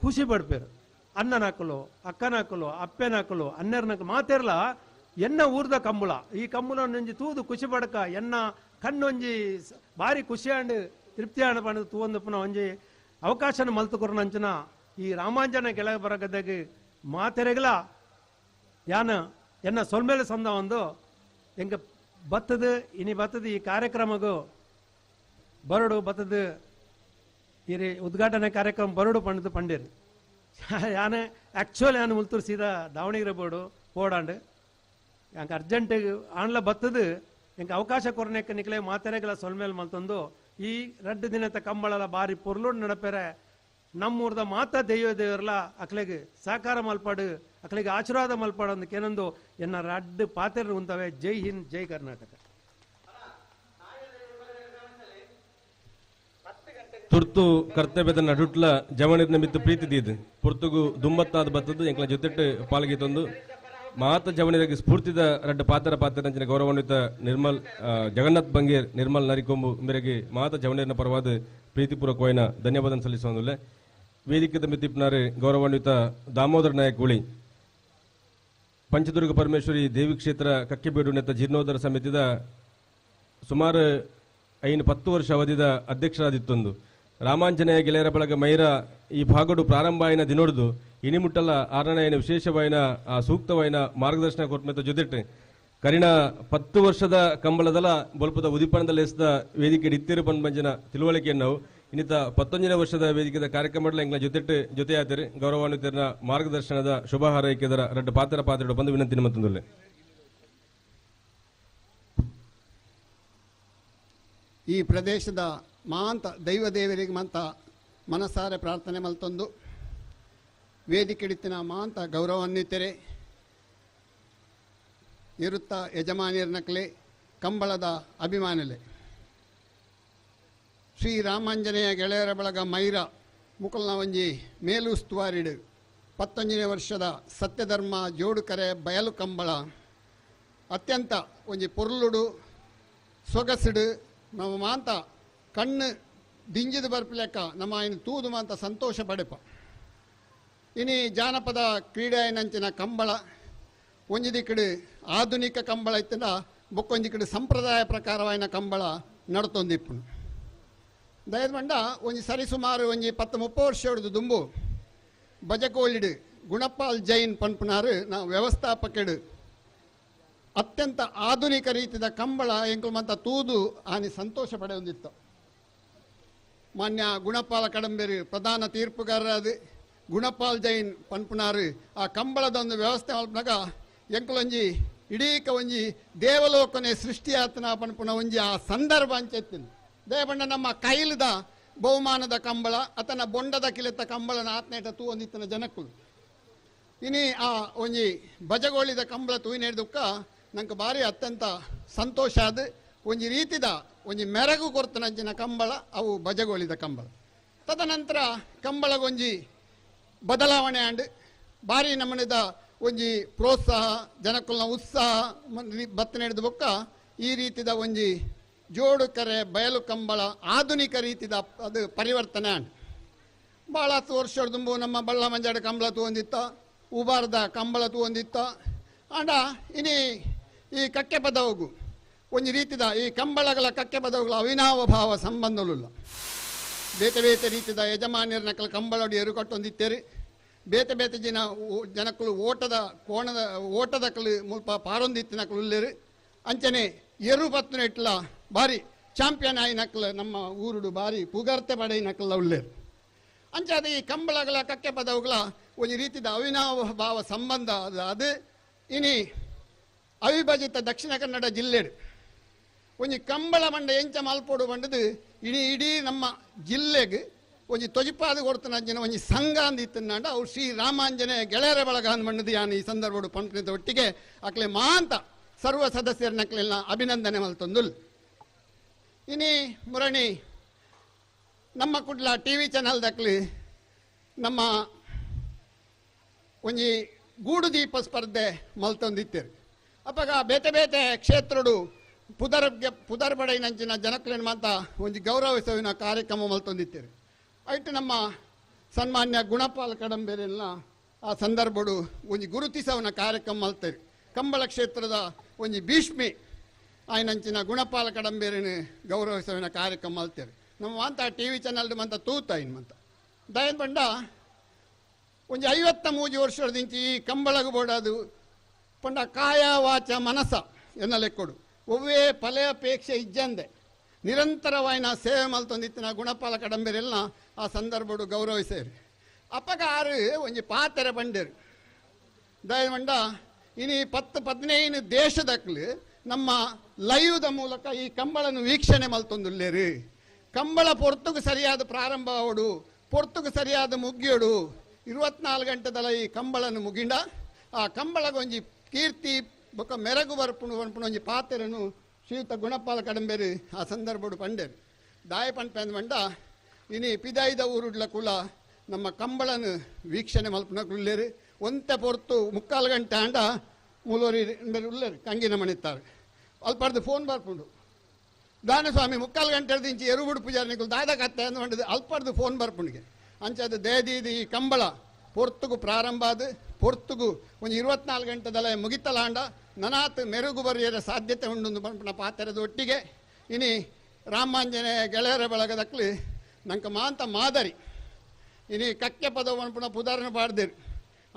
ಖುಷಿ ಪಡ್ಪೇರು ಅಣ್ಣನಾಕಲು ಅಕ್ಕನಾಕಲು ಅಪ್ಪೆನಾಕಲು ಅಣ್ಣರ್ನಾಕಲು ಮಾತಿರಲ್ಲ ಎನ್ನ ಊರ್ದ ಕಂಬಳ ಈ ಕಂಬಳ ಒಂಜಿ ತೂದು ಖುಷಿ ಪಡ್ಕ ಎನ್ನ ಕಣ್ಣೊಂಜಿ ಭಾರಿ ಖುಷಿ ಆಂಡ್ ತೃಪ್ತಿ ಆಂಡ್ ಪಂಡ ತೂವೊಂದು ಪುನಃ ಒಂಜಿ ಅವಕಾಶನ ಮಲ್ತುಕೊರ್ನಂಚಿನ ಈ ರಾಮಾಂಜನ ಕೆಳಗೆ ಬರಗದಾಗ ಮಾತೆರೆಗಲ ಯಾನ ಎನ್ನ ಸೊಲ್ಮೇಲೆ ಸಂದ ಒಂದು ಎಂಗ ಬತ್ತದ ಇನಿ ಬತ್ತದ ಈ ಕಾರ್ಯಕ್ರಮಗೂ ಬರಡು ಬತ್ತದ ಈ ಉದ್ಘಾಟನೆ ಕಾರ್ಯಕ್ರಮ ಬರಡು ಪಂಡದು ಪಂಡಿರು ಯಾನೆ ಆ್ಯಕ್ಚುಲಿ ಯಾನು ಮುಲ್ತೂರು ಸೀದಾ ದಾವಣಗೆರೆ ಬೋರ್ಡು ಓಡಾಂಡು ಯಾಕೆ ಅರ್ಜೆಂಟ್ ಆನ್ಲ ಬತ್ತದು ಎಂಕ ಅವಕಾಶ ಕೊರನೆಕ್ಕೆ ನಿಕ್ಲೆ ಮಾತೆರೆಗಳ ಸೊಲ್ಮೇಲೆ ಮಲ್ತೊಂದು ಈ ರಡ್ಡು ದಿನದ ಕಂಬಳಲ ಬಾರಿ ಪೊರ್ಲುಡ್ ನಡಪೆರೆ ನಮ್ಮೂರ್ದ ಮಾತಾ ದೈವ ದೇವರಲ್ಲ ಅಕ್ಲೆಗೆ ಸಹಕಾರ ಮಲ್ಪಾಡು ಅಕ್ಲೆಗೆ ಆಶೀರ್ವಾದ ಮಲ್ಪಾಡು ಅಂದಕ್ಕೇನೊಂದು ಎನ್ನ ರಡ್ಡು ಪಾತೆರ್ ಉಂತವೆ. ಜೈ ಹಿಂದ್, ಜೈ ಕರ್ನಾಟಕ. ತುರ್ತು ಕರ್ತವ್ಯದ ನಡುಟ್ಲ ಜವಣಿನ ಮಿತ್ತು ಪ್ರೀತಿ ದೀದು ಪುರ್ತುಗು ದುಂಬತ್ತಾದ ಬತ್ತದ್ದು ಎಂಕ್ಲ ಜೊತೆಟ್ಟು ಪಾಲ್ಗೆ ತಂದು ಮಾತ ಜವಣಿಗೆ ಸ್ಫೂರ್ತಿದ ರಡ್ಡು ಪಾತ್ರ ಪಾತ್ರ ಗೌರವಾನ್ವಿತ ನಿರ್ಮಲ್ ಜಗನ್ನಾಥ್ ಬಂಗೇರ್ ನಿರ್ಮಲ್ ನರಿಕೊಂಬು ಮೇರೆಗೆ ಮಾತ ಜವಣಿನ ಪರವಾದ ಪ್ರೀತಿಪೂರ್ವಕವಾಯಿನ ಧನ್ಯವಾದ ಸಲ್ಲಿಸುವಂದುಲ್ಲೆ. ವೇದಿಕೆದ ಮಿತ್ತಿಪ್ನಾರು ಗೌರವಾನ್ವಿತ ದಾಮೋದರ ನಾಯಕ್ ಉಳಿ ಪಂಚದುರ್ಗ ಪರಮೇಶ್ವರಿ ದೇವಿ ಕ್ಷೇತ್ರ ಕಕ್ಕೆಬೀಡು ನೆತ್ತ ಜೀರ್ಣೋದ್ಧಾರ ಸಮಿತಿದ ಸುಮಾರು 5-10 ವರ್ಷ ಅವಧಿದ ಅಧ್ಯಕ್ಷರಾದಿತ್ತೊಂದು ರಾಮಾಂಜನೇಯ ಗೆಳೆಯರ ಬಳಗ ಮೈರ ಈ ಭಾಗಡು ಪ್ರಾರಂಭ అయిన ದಿನೊಡ್ದು ಇನಿಮುಟ್ಟಲ ಆರನೆಯ ವಿಶೇಷವಾಯಿನ ಆ ಸೂಕ್ತವಾಯಿನ ಮಾರ್ಗದರ್ಶನ ಕೊಟ್ಮೆತ್ತ ಜೊತೆಟ್ ಕರಿಣ 10 ವರ್ಷದ ಕಂಬಳದಲ ಬೊಲ್ಪದ ಉದಿಪನದ ಲೇಸದ ವೇದಿಕೆ ಇತ್ತಿರು ಪನ್ಪಂಜಿನ ತಿಳುವಳಿಕೆಯನ್ನು ಇನ್ನಿತ 19ನೇ ವರ್ಷದ ವೇದಿಕೆದ ಕಾರ್ಯಕ್ರಮ ಎಂಗ್ಲ ಜೊತೆಟ್ ಜೊತೆಯಾತಿರು ಗೌರವಾನ್ವಿತರನ ಮಾರ್ಗದರ್ಶನದ ಶುಭ ಹಾರೈಕೆದರ ರಡ್ಡು ಪಾತ್ರ ಪಾತ್ರ ಬಂದು ವಿನಂತಿ ಮತ್ತೊಂದುಲ್ಲೆ. ಈ ಪ್ರದೇಶದ ಮಾಂತ ದೈವದೇವರಿಗೆ ಮಂತ ಮನಸಾರೆ ಪ್ರಾರ್ಥನೆ ಮಲ್ತೊಂದು ವೇದಿಕೆಡಿತ್ತಿನ ಮಾಂತ ಗೌರವಾನ್ವಿತರೆ ಇರುತ್ತ ಯಜಮಾನಿಯರ್ನಕ್ಲೆ ಕಂಬಳದ ಅಭಿಮಾನಿಲೆ ಶ್ರೀ ರಾಮಾಂಜನೇಯ ಗೆಳೆಯರ ಬಳಗ ಮೈರ ಮುಕುಲ್ನ ಒಂಜಿ ಮೇಲುಸ್ತುವಾರಿಡು 19ನೇ ವರ್ಷದ ಸತ್ಯಧರ್ಮ ಜೋಡುಕರೆ ಬಯಲು ಕಂಬಳ ಅತ್ಯಂತ ಒಂಜಿ ಪೊರ್ಲುಡು ಸೊಗಸುಡು ನಮ್ಮ ಮಾಂತ ಕಣ್ಣು ದಿಂಜಿದ ಬರ್ಪಿಲೆಕ್ಕ ನಮ್ಮ ಇನ್ನು ತೂದು ಮಾಂತ ಸಂತೋಷ ಪಡೆಪ. ಇನಿ ಜಾನಪದ ಕ್ರೀಡೆಯನಂಚಿನ ಕಂಬಳ ಒಂಜಿ ದಿಕ್ಕಡು ಆಧುನಿಕ ಕಂಬಳ ಇತ್ತಿನ ಬೊಕ್ಕೊಂಜಿ ಕಡೆ ಸಂಪ್ರದಾಯ ಪ್ರಕಾರವಾಯಿನ ಕಂಬಳ ನಡತೊಂದಿಪ್ಪುನು. ದಯದ ಮಂಡ ಒಂಜಿ ಸರಿಸುಮಾರು ಒಂಜಿ 10-30 ವರ್ಷ ಹಿಡಿದು ದುಂಬು ಬಜಕೋಲಿಡು ಗುಣಪಾಲ್ ಜೈನ್ ಪನ್ಪುನಾರು ನಾವು ವ್ಯವಸ್ಥಾಪಕಡು ಅತ್ಯಂತ ಆಧುನಿಕ ರೀತಿಯ ಕಂಬಳ ಎಂಕುಲು ಮಂತ ತೂದು ಆನಿ ಸಂತೋಷ ಪಡೆಯೊಂದಿತ್ತು. ಮಾನ್ಯ ಗುಣಪಾಲ ಕಡಂಬೇರು ಪ್ರಧಾನ ತೀರ್ಪುಗಾರರಾದ ಗುಣಪಾಲ್ ಜೈನ್ ಪನ್ಪುನಾರು ಆ ಕಂಬಳದ ಒಂದು ವ್ಯವಸ್ಥೆ ಮಲ್ಪನಾಗ ಎಂಕುಲೊಂಜಿ ಇಡೀಕ ಒಂಜಿ ದೇವಲೋಕನೆ ಸೃಷ್ಟಿಯಾತನ ಪನ್ಪುನ ಒಂಜಿ ಆ ಸಂದರ್ಭ ಅಂಚೆತ್ತಿನ ದೇವಣ್ಣ ನಮ್ಮ ಕೈಲದ ಬಹುಮಾನದ ಕಂಬಳ ಆತನ ಬೊಂಡದ ಕಿಲೆತ್ತ ಕಂಬಳನ ಆತ್ನೇಟ ತೂ ಒಂದಿತ್ತನ ಜನಕ್ಕುಲು. ಇನಿ ಆ ಒಂಜಿ ಬಜಗೋಳಿದ ಕಂಬಳ ತೂಯಿನೇಡ್ದುಕ್ಕ ನಂಗೆ ಭಾರಿ ಅತ್ಯಂತ ಸಂತೋಷ ಆದ ಒಂಜಿ ರೀತಿದ ಒಂಜಿ ಮೆರಗು ಕೊರ್ತನಂಚಿನ ಕಂಬಳ ಅವು ಬಜಗೋಳಿದ ಕಂಬಳ. ತದನಂತರ ಕಂಬಳಗೊಂಜಿ ಬದಲಾವಣೆ ಆಂಡ್ ಭಾರಿ ನಮ್ಮನಿದ ಒಂಜಿ ಪ್ರೋತ್ಸಾಹ ಜನಕ್ಕುಲ್ನ ಉತ್ಸಾಹ ಬತ್ತನೆಡ್ದು ಬೊಕ್ಕ ಈ ರೀತಿದ ಒಂಜಿ ಜೋಡು ಕರೆ ಬಯಲು ಕಂಬಳ ಆಧುನಿಕ ರೀತಿದ ಅದು ಪರಿವರ್ತನೆ ಆಂಡ್. ಭಾಳ ವರ್ಷ ದುಂಬು ನಮ್ಮ ಬಳ್ಳ ಮಂಜಾಡ ಕಂಬಳ ತೂವೊಂದಿತ್ತ, ಉಬಾರದ ಕಂಬಳ ತೂವೊಂದಿತ್ತ. ಆಂಡ ಇನಿ ಈ ಕಕ್ಕೆ ಪದವುಗು ಒಂಜಿ ರೀತಿದ ಈ ಕಂಬಳಗಳ ಕಕ್ಕೆ ಪದವುಗಳ ಅವಿನಾವ ಭಾವ ಸಂಬಂಧವಿಲ್ಲ. ಬೇತೆ ಬೇತೆ ರೀತಿದ ಯಜಮಾನ್ಯರ ನಕಲು ಕಂಬಳೊಡಿ ಎರು ಕಟ್ಟೊಂದಿತ್ತೇರಿ. ಬೇತೆ ಬೇತೆ ಜನ ಜನಕ್ಕಳು ಓಟದ ಕೋಣದ ಓಟದ ಕಲು ಮುಲ್ಪ ಪಾರೊಂದಿತ್ತಿನ ಉಲ್ಲೇರು. ಅಂಚನೆ ಎರು ಪತ್ತುನ ಇಟ್ಲ ಭಾರಿ ಚಾಂಪಿಯನ್ ಆಯಿ ನಕಲು ನಮ್ಮ ಊರುಡು ಭಾರಿ ಪುಗರ್ತೆ ಪಡೆಯಿ ನಕಲ ಉಲ್ಲೇರು. ಅಂಚಾದ ಈ ಕಂಬಳಗಳ ಕಕ್ಕೆ ಪದವುಗಳ ಒಂಜಿ ರೀತಿದ ಅವಿನಾವ ಭಾವ ಸಂಬಂಧ ಅದು ಅದು ಇನಿ ಅವಿಭಜಿತ ದಕ್ಷಿಣ ಕನ್ನಡ ಜಿಲ್ಲೆಡು ಒಂಜಿ ಕಂಬಳ ಮಂಡ ಎಂಚ ಮಲ್ಪೋಡು ಬಂಡದು ಇಡೀ ಇಡೀ ನಮ್ಮ ಜಿಲ್ಲೆಗೆ ಒಂಜಿ ತೊಜಿಪಾದ ಕೊಡ್ತನಂಚಿನ ಒಂಜಿ ಸಂಘ ಅಂದಿತ್ತನಾಂಡ ಅವು ಶ್ರೀ ರಾಮಾಂಜನೇಯ ಗೆಳೆಯರ ಬಳಗ ಅಂದ್ ಯಾನು ಈ ಸಂದರ್ಭಡು ಪಂಪನಿದ ಒಟ್ಟಿಗೆ ಅಕ್ಲೆ ಮಾಂತ ಸರ್ವ ಸದಸ್ಯರ ನಕ್ಲೆಲ್ಲ ಅಭಿನಂದನೆ ಮಲ್ತೊಂದುಲ್. ಇನಿ ಮುರಣಿ ನಮ್ಮ ಕುಡ್ಲ ಟಿ ವಿ ಚಾನಲ್ ದಕ್ಲಿ ನಮ್ಮ ಒಂಜಿ ಗೂಡುದೀಪ ಸ್ಪರ್ಧೆ ಮಲ್ತೊಂದಿತ್ತೇರು. ಅಪ್ಪಗ ಬೇತೆ ಬೇತೆ ಕ್ಷೇತ್ರಡು ಪುದರ್ಗೆ ಪುದರ್ ಬಡೈನಂಚಿನ ಜನಕ್ಲೇನು ಮಾತ ಒಂಜಿ ಗೌರವಿಸುವಿನ ಕಾರ್ಯಕ್ರಮ ಮಲ್ತೊಂದಿತ್ತೇರು. ಐಟ್ ನಮ್ಮ ಸನ್ಮಾನ್ಯ ಗುಣಪಾಲ್ ಕಡಂಬೇರೆಲ್ಲ ಆ ಸಂದರ್ಭಡು ಒಂಜಿ ಗುರುತಿಸವನ ಕಾರ್ಯಕ್ರಮ ಮಲ್ತೇರು. ಕಂಬಳ ಕ್ಷೇತ್ರದ ಒಂಜಿ ಭೀಷ್ಮಿ ಆಯ್ನಂಚಿನ ಗುಣಪಾಲ ಕಡಂಬೇರಿನ ಗೌರವಿಸುವಿನ ಕಾರ್ಯಕ್ರಮ ಮಲ್ತೇರು. ನಮ್ಮ ಅಂತ ಟಿ ವಿ ಚಾನಲ್ದು ಮಂತ ತೂತ ಇನ್ ಮಂತ ದಯನ್ ಬಂಡ ಒಂಜಿ 53 ವರ್ಷದಿಂಚಿ ಈ ಕಂಬಳಗು ಬೋಡದು ಪಂಡ ಕಾಯ ವಾಚ ಮನಸ ಎನ್ನ ಲೆಕ್ಕೊಡು ಒವ್ವೇ ಫಲಾಪೇಕ್ಷೆ ಇಜ್ಜಂದೆ ನಿರಂತರವಾಯಿನ ಸೇವೆ ಮಲ್ತೊಂದಿತ್ತಿನ ಗುಣಪಾಲ ಕಡಂಬೇರೆಲ್ಲ ಆ ಸಂದರ್ಭಡು ಗೌರವಿಸೇರು. ಅಪ್ಪಗ ಆರು ಒಂಜಿ ಪಾತೆರೆ ಬಂಡೇರು. ದಯಮಂಡ ಇನಿ 10-15 ದೇಶದಕ್ಲು ನಮ್ಮ ಲೈವ್ದ ಮೂಲಕ ಈ ಕಂಬಳನ್ನು ವೀಕ್ಷಣೆ ಮಲ್ತೊಂದುಲ್ಲೇರು. ಕಂಬಳ ಪೊರ್ತುಗು ಸರಿಯಾದ ಪ್ರಾರಂಭ ಅವಡು ಪೊರ್ತುಗು ಸರಿಯಾದ ಮುಗಿಯೋಡು 24 ಗಂಟೆದಲ್ಲ ಈ ಕಂಬಳನ್ನು ಮುಗಿಂಡ ಆ ಕಂಬಳಗೊಂಜಿ ಕೀರ್ತಿ ಬೊಕ್ಕ ಮೆರಗು ಬರ್ಪುಣು ಪನ್ಪುಣ ಒಂಜಿ ಪಾತೆರನು ಶ್ರೀಯುತ ಗುಣಪಾಲ ಕಡಂಬೇರು ಆ ಸಂದರ್ಭಡು ಪಂಡೇರು. ದಾಯ ಪನ್ಪೆಂದ್ ಮಂಡ ಇನಿ ಪಿದಾಯಿದ ಊರುಡ್ಲ ಕುಲ ನಮ್ಮ ಕಂಬಳನು ವೀಕ್ಷಣೆ ಮಲ್ಪುನಕುಲ್ಲೇರು. ಒಂತೆ ಪೊರ್ತು 3/4 ಗಂಟೆ ಆಂಡ ಮೂಲೋರಿ ಉಲ್ಲೇರು ಕಂಗಿನ ಮಣಿತ್ತಾರೆ. ಅಲ್ಪರ್ದು ಫೋನ್ ಬರ್ಪುಂಡು ದಾನಸ್ವಾಮಿ 3/4 ಗಂಟೆ ದಿಂಚಿ ಎರುಬುಡು ಪೂಜಾರಿ ನಿಕುಲು ದಾದ ಕತ್ತೆ ಅಂದ್ ಮಂಡದು ಅಲ್ಪರ್ದು ಫೋನ್ ಬರ್ಪುಂಡಿಗೆ. ಅಂಚಾದ ದೇದೀದಿ ಈ ಕಂಬಳ ಪೊರ್ತುಗು ಪ್ರಾರಂಭ ಆದ ಪೊರ್ತುಗು ಒಂದು 24 ಗಂಟೆದಲ್ಲ ಮುಗಿತಲಾಂಡ ನನಾತ್ ಮೆರುಗು ಬರೆಯರ ಸಾಧ್ಯತೆ ಉಂಡು ಪನ್ಪುನ ಪಾತೆರದ ಒಟ್ಟಿಗೆ ಇನಿ ರಾಮಾಂಜನೇಯ ಗೆಳೆಯರ ಬಳಗದಕ್ಲಿ ನಂಕ ಮಾಂತ ಮಾದರಿ. ಇನಿ ಕಕ್ಕೆ ಪದವು ಪನ್ಪುನ ಪುದಾರನ ಪಾಡ್ದಿರು.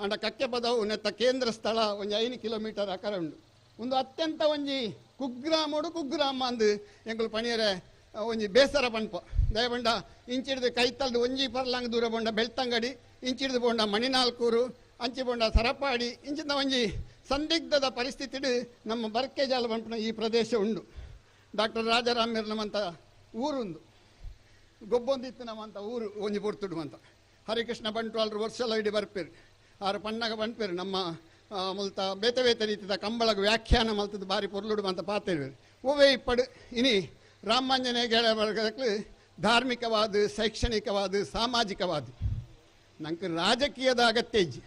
ಅಂಡ ಕಕ್ಕೆ ಪದವು ನೆತ್ತ ಕೇಂದ್ರ ಸ್ಥಳ ಒಂಜಿ 5 ಕಿಲೋಮೀಟರ್ ಅಕರ ಉಂಡು. ಒಂದು ಅತ್ಯಂತ ಒಂಜಿ ಕುಗ್ರಾಮೋಡು ಕುಗ್ರಾಮ ಅಂದು ಎಂಕುಲು ಪಣಿಯರೆ ಒಂಜಿ ಬೇಸರ ಪನ್ಪ. ದಯಬಂಡ ಇಂಚಿಡ್ದು ಕೈತಲ್ದು ಒಂಜಿ ಪರ್ಲಾಂಗ್ ದೂರ ಬೊಂಡ ಬೆಳ್ತಂಗಡಿ, ಇಂಚಿಡ್ದು ಬೋಂಡ ಮಣಿನಾಲ್ಕೂರು, ಅಂಚಿ ಬೋಂಡ ಸರಪಾಡಿ, ಇಂಚಿನ ಒಂಜಿ ಸಂದಿಗ್ಧದ ಪರಿಸ್ಥಿತಿಡು ನಮ್ಮ ಬರ್ಕೆ ಜಾಲ ಪನ್ಪುನ ಈ ಪ್ರದೇಶ ಉಂಡು. ಡಾಕ್ಟರ್ ರಾಜಾರಾಮ್ ನಮ್ಮಂಥ ಊರುಂದು ಗೊಬ್ಬೊಂದಿತ್ತು ನಮ್ಮಂತ ಊರು ಒಂಜಿ ಪೊರ್ತುಡುವಂತ ಹರಿಕೃಷ್ಣ ಬಂಟ್ವಾಳರು ವರ್ಷಲ ಇಡೀ ಬರ್ಪೇರು ಆರು ಪಣ್ಣಗ ಬಂಟ್ಪೇರು ನಮ್ಮ ಮುಲ್ತ ಬೇತೆ ಬೇತೆ ರೀತಿದ ಕಂಬಳಗ ವ್ಯಾಖ್ಯಾನ ಮಲ್ತದ ಬಾರಿ ಪೊರ್ಲುಡು ಅಂತ ಪಾತೇರು ಒವ್ವೇ ಇಪ್ಪಡು ಇನಿ ರಾಮಾಂಜನೇಯ ಗೆಳೆಯ ಧಾರ್ಮಿಕವಾದ ಶೈಕ್ಷಣಿಕವಾದ ಸಾಮಾಜಿಕವಾದ ನಂಗೆ ರಾಜಕೀಯದ ಅಗತ್ಯ ಇಜ್ಜಿ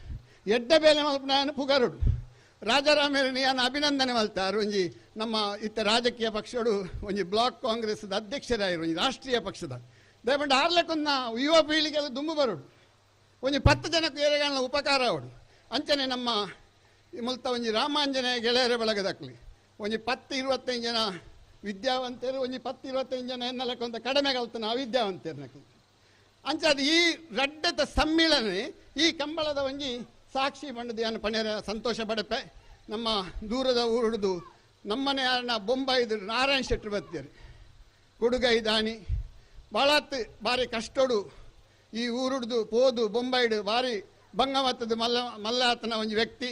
ಎಡ್ಡ ಬೇಲೆ ಮಲ್ಪನ ಪುಗರುಡು ರಾಜಾರಾಮೇರನಿ ಯಾನ್ ಅಭಿನಂದನೆ ಮಲ್ತಾರು ಒಂಜಿ ನಮ್ಮ ಇತ್ತ ರಾಜಕೀಯ ಪಕ್ಷಡು ಒಂಜಿ ಬ್ಲಾಕ್ ಕಾಂಗ್ರೆಸ್ದ ಅಧ್ಯಕ್ಷರಾಯಿರು ಒಂಜಿ ರಾಷ್ಟ್ರೀಯ ಪಕ್ಷದ ದಯಪಂಡ ಆರ್ಲಕ್ಕೊಂದು ಯುವ ಪೀಳಿಗೆಲ್ಲ ದುಂಬು ಬರೋಡು ಒಂಜಿ 10 ಜನಕ್ಕೆ ಏರೆಗಾಲ ಉಪಕಾರ ಅವಡು ಅಂಚನೆ ನಮ್ಮ ಮುಲ್ತ ಒಂಜಿ ರಾಮಾಂಜನೇಯ ಗೆಳೆಯರ ಬಳಗದಕ್ಲಿ ಒಂಜಿ 10-25 ಜನ ವಿದ್ಯಾವಂತರು ಒಂಜಿ 10-25 ಜನ ಎನ್ನಲಕ್ಕೊಂತ ಕಡಿಮೆ ಕಲ್ತನ ಅವಿದ್ಯಾವಂತರು ನಕ್ಲು ಅಂಚಾದ ಈ ರಡ್ಡದ ಸಮ್ಮಿಳನೆ ಈ ಕಂಬಳದ ಒಂಜಿ ಸಾಕ್ಷಿ ಬಂಡದು ಯಾನು ಪಣೇರ ಸಂತೋಷ ಪಡಪೆ ನಮ್ಮ ದೂರದ ಊರುಡ್ದು ನಮ್ಮನೆ ಯಾರನ್ನ ಬೊಂಬಾಯಿದು ನಾರಾಯಣ ಶೆಟ್ಟರು ಬರ್ತೀರಿ ಕೊಡುಗೈ ದಾನಿ ಭಾಳತ್ ಭಾರಿ ಕಷ್ಟೋಡು ಈ ಊರುಡ್ದು ಪೋದು ಬೊಂಬಾಯಿಡು ಭಾರಿ ಭಂಗಮತ್ತದ ಮಲ್ಲ ಮಲ್ಲಾತನ ಒಂಜಿ ವ್ಯಕ್ತಿ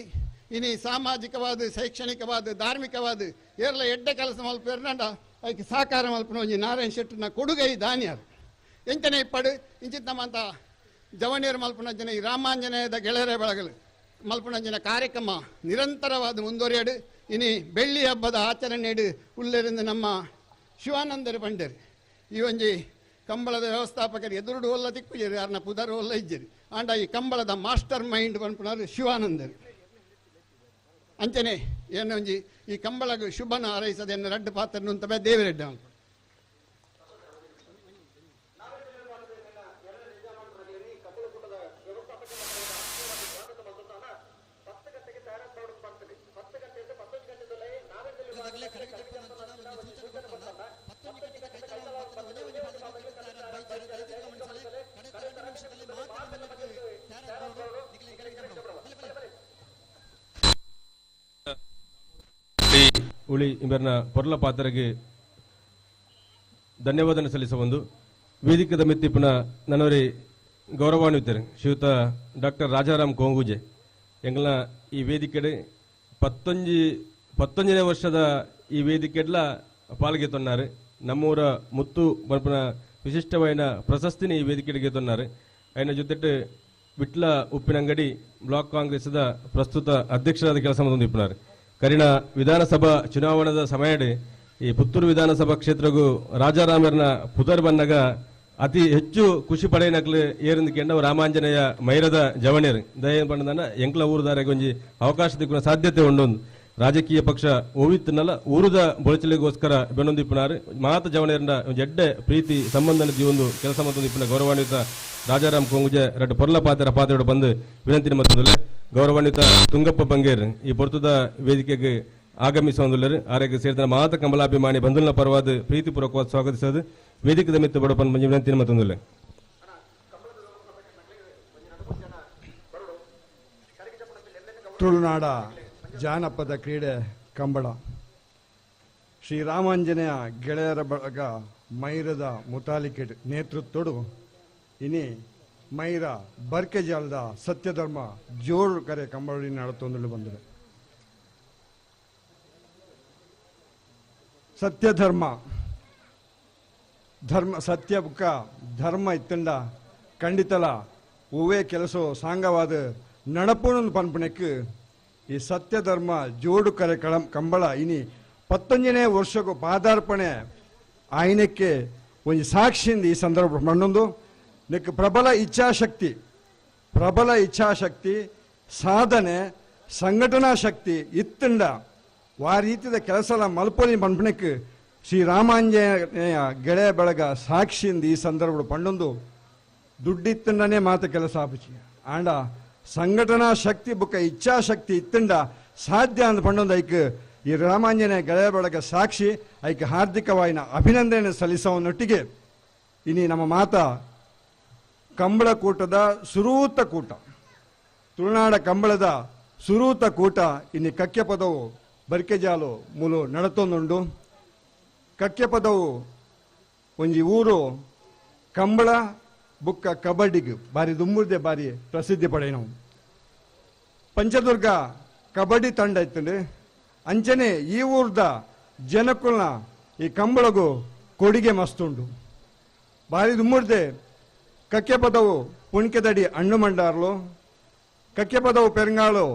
ಇನಿ ಸಾಮಾಜಿಕವಾದ ಶೈಕ್ಷಣಿಕವಾದ ಧಾರ್ಮಿಕವಾದ ಏರ್ಲ ಎಡ್ಡೆ ಕೆಲಸ ಮಲ್ಪೇರ್ನಂಡ ಅದಕ್ಕೆ ಸಾಕಾರ ಮಲ್ಪನ ಒಂಜಿ ನಾರಾಯಣ ಶೆಟ್ಟರ್ನ ಕೊಡುಗೈ ದಾನಿಯಾರು ಎಂಚನೆ ಇಪ್ಪಡು ಇಂಚಿತ್ ನಮ್ಮಂತ ಜವನಿಯರು ಮಲ್ಪನಂಜನ ಈ ರಾಮಾಂಜನೇಯದ ಗೆಳೆಯರ ಬಳಗಲು ಮಲ್ಪನಂಜನ ಕಾರ್ಯಕ್ರಮ ನಿರಂತರವಾದ ಮುಂದುವರಿಯಡು ಇನಿ ಬೆಳ್ಳಿ ಹಬ್ಬದ ಆಚರಣೆಡು ಉಳ್ಳರಿಂದ ನಮ್ಮ ಶಿವಾನಂದರು ಪಂಡರು ಈ ಒಂಜಿ ಕಂಬಳದ ವ್ಯವಸ್ಥಾಪಕರು ಎದುರುಡು ಒಲ್ಲ ತಿಕ್ಕುಜರು ಯಾರನ್ನ ಪುದರು ಒಲ್ಲ ಇಜ್ಜರು ಆಂಡ ಈ ಕಂಬಳದ ಮಾಸ್ಟರ್ ಮೈಂಡ್ ಪನ್ಪುನರು ಶಿವಾನಂದರು ಅಂಚನೆ ಏನೊಂಜಿ ಈ ಕಂಬಳಗು ಶುಭನ ಹಾರೈಸದೆನ್ನು ರಡ್ಡು ಪಾತ್ರ ನುಂತಬೆ ದೇವಿರೆಡ್ಡ ಉಳಿ ಇಂಬರ್ನ ಪೊರ್ಲ ಪಾತ್ರಗೆ ಧನ್ಯವಾದನ ಸಲ್ಲಿಸಬಂದು ವೇದಿಕದ ಮಿತ್ತಿಪ್ಪನ ನನ್ನವರಿ ಗೌರವಾನ್ವಿತರು ಶ್ರೀಯುತ ಡಾಕ್ಟರ್ ರಾಜಾರಾಮ್ ಕೋಂಗೂಜೆ ಎಂಗ್ಲ ಈ ವೇದಿಕೆಡೆ 19ನೇ ವರ್ಷದ ಈ ವೇದಿಕೆಡ್ಲ ಪಾಲ್ಗೆ ತೊನ್ನಾರು ನಮ್ಮೂರ ಮುತ್ತು ಬರ್ಪನ ವಿಶಿಷ್ಟವಾದ ಪ್ರಶಸ್ತಿನಿ ಈ ವೇದಿಕೆಗೆ ತೊನ್ನಾರು ಅಯ್ಯನ ಜೊತೆಟ್ ವಿಟ್ಲ ಉಪ್ಪಿನಂಗಡಿ ಬ್ಲಾಕ್ ಕಾಂಗ್ರೆಸ್ದ ಪ್ರಸ್ತುತ ಅಧ್ಯಕ್ಷರಾದ ಕೆಲಸ ಇಪ್ಪನಾರು ಕರಿಣ ವಿಧಾನಸಭಾ ಚುನಾವಣದ ಸಮಯಡೆ ಈ ಪುತ್ತೂರು ವಿಧಾನಸಭಾ ಕ್ಷೇತ್ರಗೂ ರಾಜಾರಾಮರ್ನ ಪುದರ್ ಬನ್ನಗ ಅತಿ ಹೆಚ್ಚು ಖುಷಿ ಪಡೆಯನಕ್ಲು ಏರಿಂದ ಕೆಂಡವ ರಾಮಾಂಜನೇಯ ಮೈರದ ಜವಣೇರು ದಯ ಬಣ್ಣದನ್ನ ಎಂಕ್ಲ ಊರುದಾರೆಗೆ ಒಂಜಿ ಅವಕಾಶ ದಿಕ್ಕುನ ಸಾಧ್ಯತೆ ಉಂಡೊಂದು ರಾಜಕೀಯ ಪಕ್ಷ ಓವಿತ್ತನಲ್ಲ ಊರುದ ಬೊಳಚಲಿಗೋಸ್ಕರ ಬೆನ್ನೊಂದಿಪ್ಪನಾರು ಮಾತ ಜವಣೇರನ ಒಂಜಿ ಎಡ್ಡೆ ಪ್ರೀತಿ ಸಂಬಂಧನ ಜೀವೊಂದು ಕೆಲಸ ಮತ್ತೊಂದು ಗೌರವಾನ್ವಿತ ರಾಜಾರಾಮ್ ಕೋಂಗುಜೆ ರಡ್ಡು ಪೊರ್ಲ ಪಾತ್ರ ಪಾತ್ರೋಡು ಬಂದು ವಿನಂತಿ ಮತ್ತೊಂದು ಗೌರವಾನ್ವಿತ ತುಂಗಪ್ಪ ಬಂಗೇರ್ ಈ ಪೊರ್ತದ ವೇದಿಕೆಗೆ ಆಗಮಿಸುವಂದುಲ್ಲರು ಆರೋಗ್ಯ ಸೇರಿದ ಮಾತ ಕಮಲಾಭಿಮಾನಿ ಬಂಧುಲ್ನ ಪರವಾದ ಪ್ರೀತಿಪೂರ್ವಕವಾದ ಸ್ವಾಗತಿಸೋದು ವೇದಿಕೆದ ಮಿತ್ತ ಬಡಪನ್ ಮಂಜು ವಿನಂತಿ ಮತ್ತೊಂದುಲ್ಲ. ತುಳುನಾಡ ಜಾನಪದ ಕ್ರೀಡೆ ಕಂಬಳ ಶ್ರೀರಾಮಾಂಜನೇಯ ಗೆಳೆಯರ ಬಳಗ ಮೈರದ ಮುತಾಲಿಕೆಡ್ ನೇತೃತ್ವಡು ಇನಿ ಮೈರ ಬರ್ಕೆಜಾಲದ ಸತ್ಯಧರ್ಮ ಜೋರು ಕರೆ ಕಂಬಳಿ ನಡತೊಂದು ಬಂದಿದೆ. ಸತ್ಯಧರ್ಮ ಧರ್ಮ ಸತ್ಯ ಬುಕ್ಕ ಧರ್ಮ ಇತ್ತಂಡ ಖಂಡಿತಲ ಹೂವೇ ಕೆಲಸ ಸಾಂಗವಾದ ನಡಪುಣನ್ ಪನ್ಪಣೆಕ್ ಈ ಸತ್ಯಧರ್ಮ ಜೋಡು ಕರೆ ಕಂಬಳ ಇನಿ 19ನೇ ವರ್ಷಕ್ಕೂ ಪಾದಾರ್ಪಣೆ ಆಯ್ನಕ್ಕೆ ಒಂದು ಸಾಕ್ಷಿಯಿಂದ ಈ ಸಂದರ್ಭ ಮಣ್ಣೊಂದು ನಿಕ್ ಪ್ರಬಲ ಇಚ್ಛಾಶಕ್ತಿ ಸಾಧನೆ ಸಂಘಟನಾ ಶಕ್ತಿ ಇತ್ತಂಡ ವಾ ರೀತಿಯ ಕೆಲಸಲ ಮಲ್ಪೊಲಿ ಪನ್ಪಣೆಕ್ ಶ್ರೀರಾಮಾಂಜನೇಯ ಗೆಳೆಯ ಬೆಳಗ ಸಾಕ್ಷಿಯಿಂದ ಈ ಸಂದರ್ಭ ಪಂಡೊಂದು ದುಡ್ಡಿತ್ತಂಡನೇ ಮಾತು ಕೆಲಸ ಆಪುಚಿ ಆಂಡ ಸಂಘಟನಾ ಶಕ್ತಿ ಬುಕ್ಕ ಇಚ್ಛಾಶಕ್ತಿ ಇತ್ತಂಡ ಸಾಧ್ಯ ಅಂದ ಪಂಡೊಂದು ಐಕ್ ಈ ರಾಮಾಂಜನೇಯ ಗೆಳೆಯ ಬೆಳಗ ಸಾಕ್ಷಿ ಐಕ್ ಹಾರ್ದಿಕವಾಯಿನ ಅಭಿನಂದನೆ ಸಲ್ಲಿಸುವನೊಟ್ಟಿಗೆ ಇನಿ ನಮ್ಮ ಮಾತಾ ಕಂಬಳಕೂಟದ ಸುರೂತ ಕೂಟ ತುಳುನಾಡ ಕಂಬಳದ ಸುರೂತ ಕೂಟ ಇನ್ನು ಕಕ್ಕೆ ಪದವು ಬರ್ಕೆಜಾಲು ಮೂಲು ನಡತೊಂದುಂಡು. ಕಕ್ಕೆ ಪದವು ಒಂಜಿ ಊರು ಕಂಬಳ ಬುಕ್ಕ ಕಬಡ್ಡಿಗೆ ಬಾರಿ ದುಂಬುರ್ದೆ ಬಾರಿ ಪ್ರಸಿದ್ಧಿ ಪಡೆಯವು. ಪಂಚದುರ್ಗ ಕಬಡ್ಡಿ ತಂಡ ಇತ್ತಂಡು ಅಂಚನೆ ಈ ಊರ್ದ ಜನಕುಲ್ನ ಈ ಕಂಬಳಗು ಕೊಡುಗೆ ಮಸ್ತುಂಡು. ಬಾರಿ ದುಮ್ಮುರ್ದೆ ಕಕ್ಕೆಪದವು ಪುಣ್ಕೆದಡಿ ಅಣ್ಣು ಮಂಡಾರ್ಲು, ಕಕ್ಕೆಪದವು ಪೆರಂಗಾಳು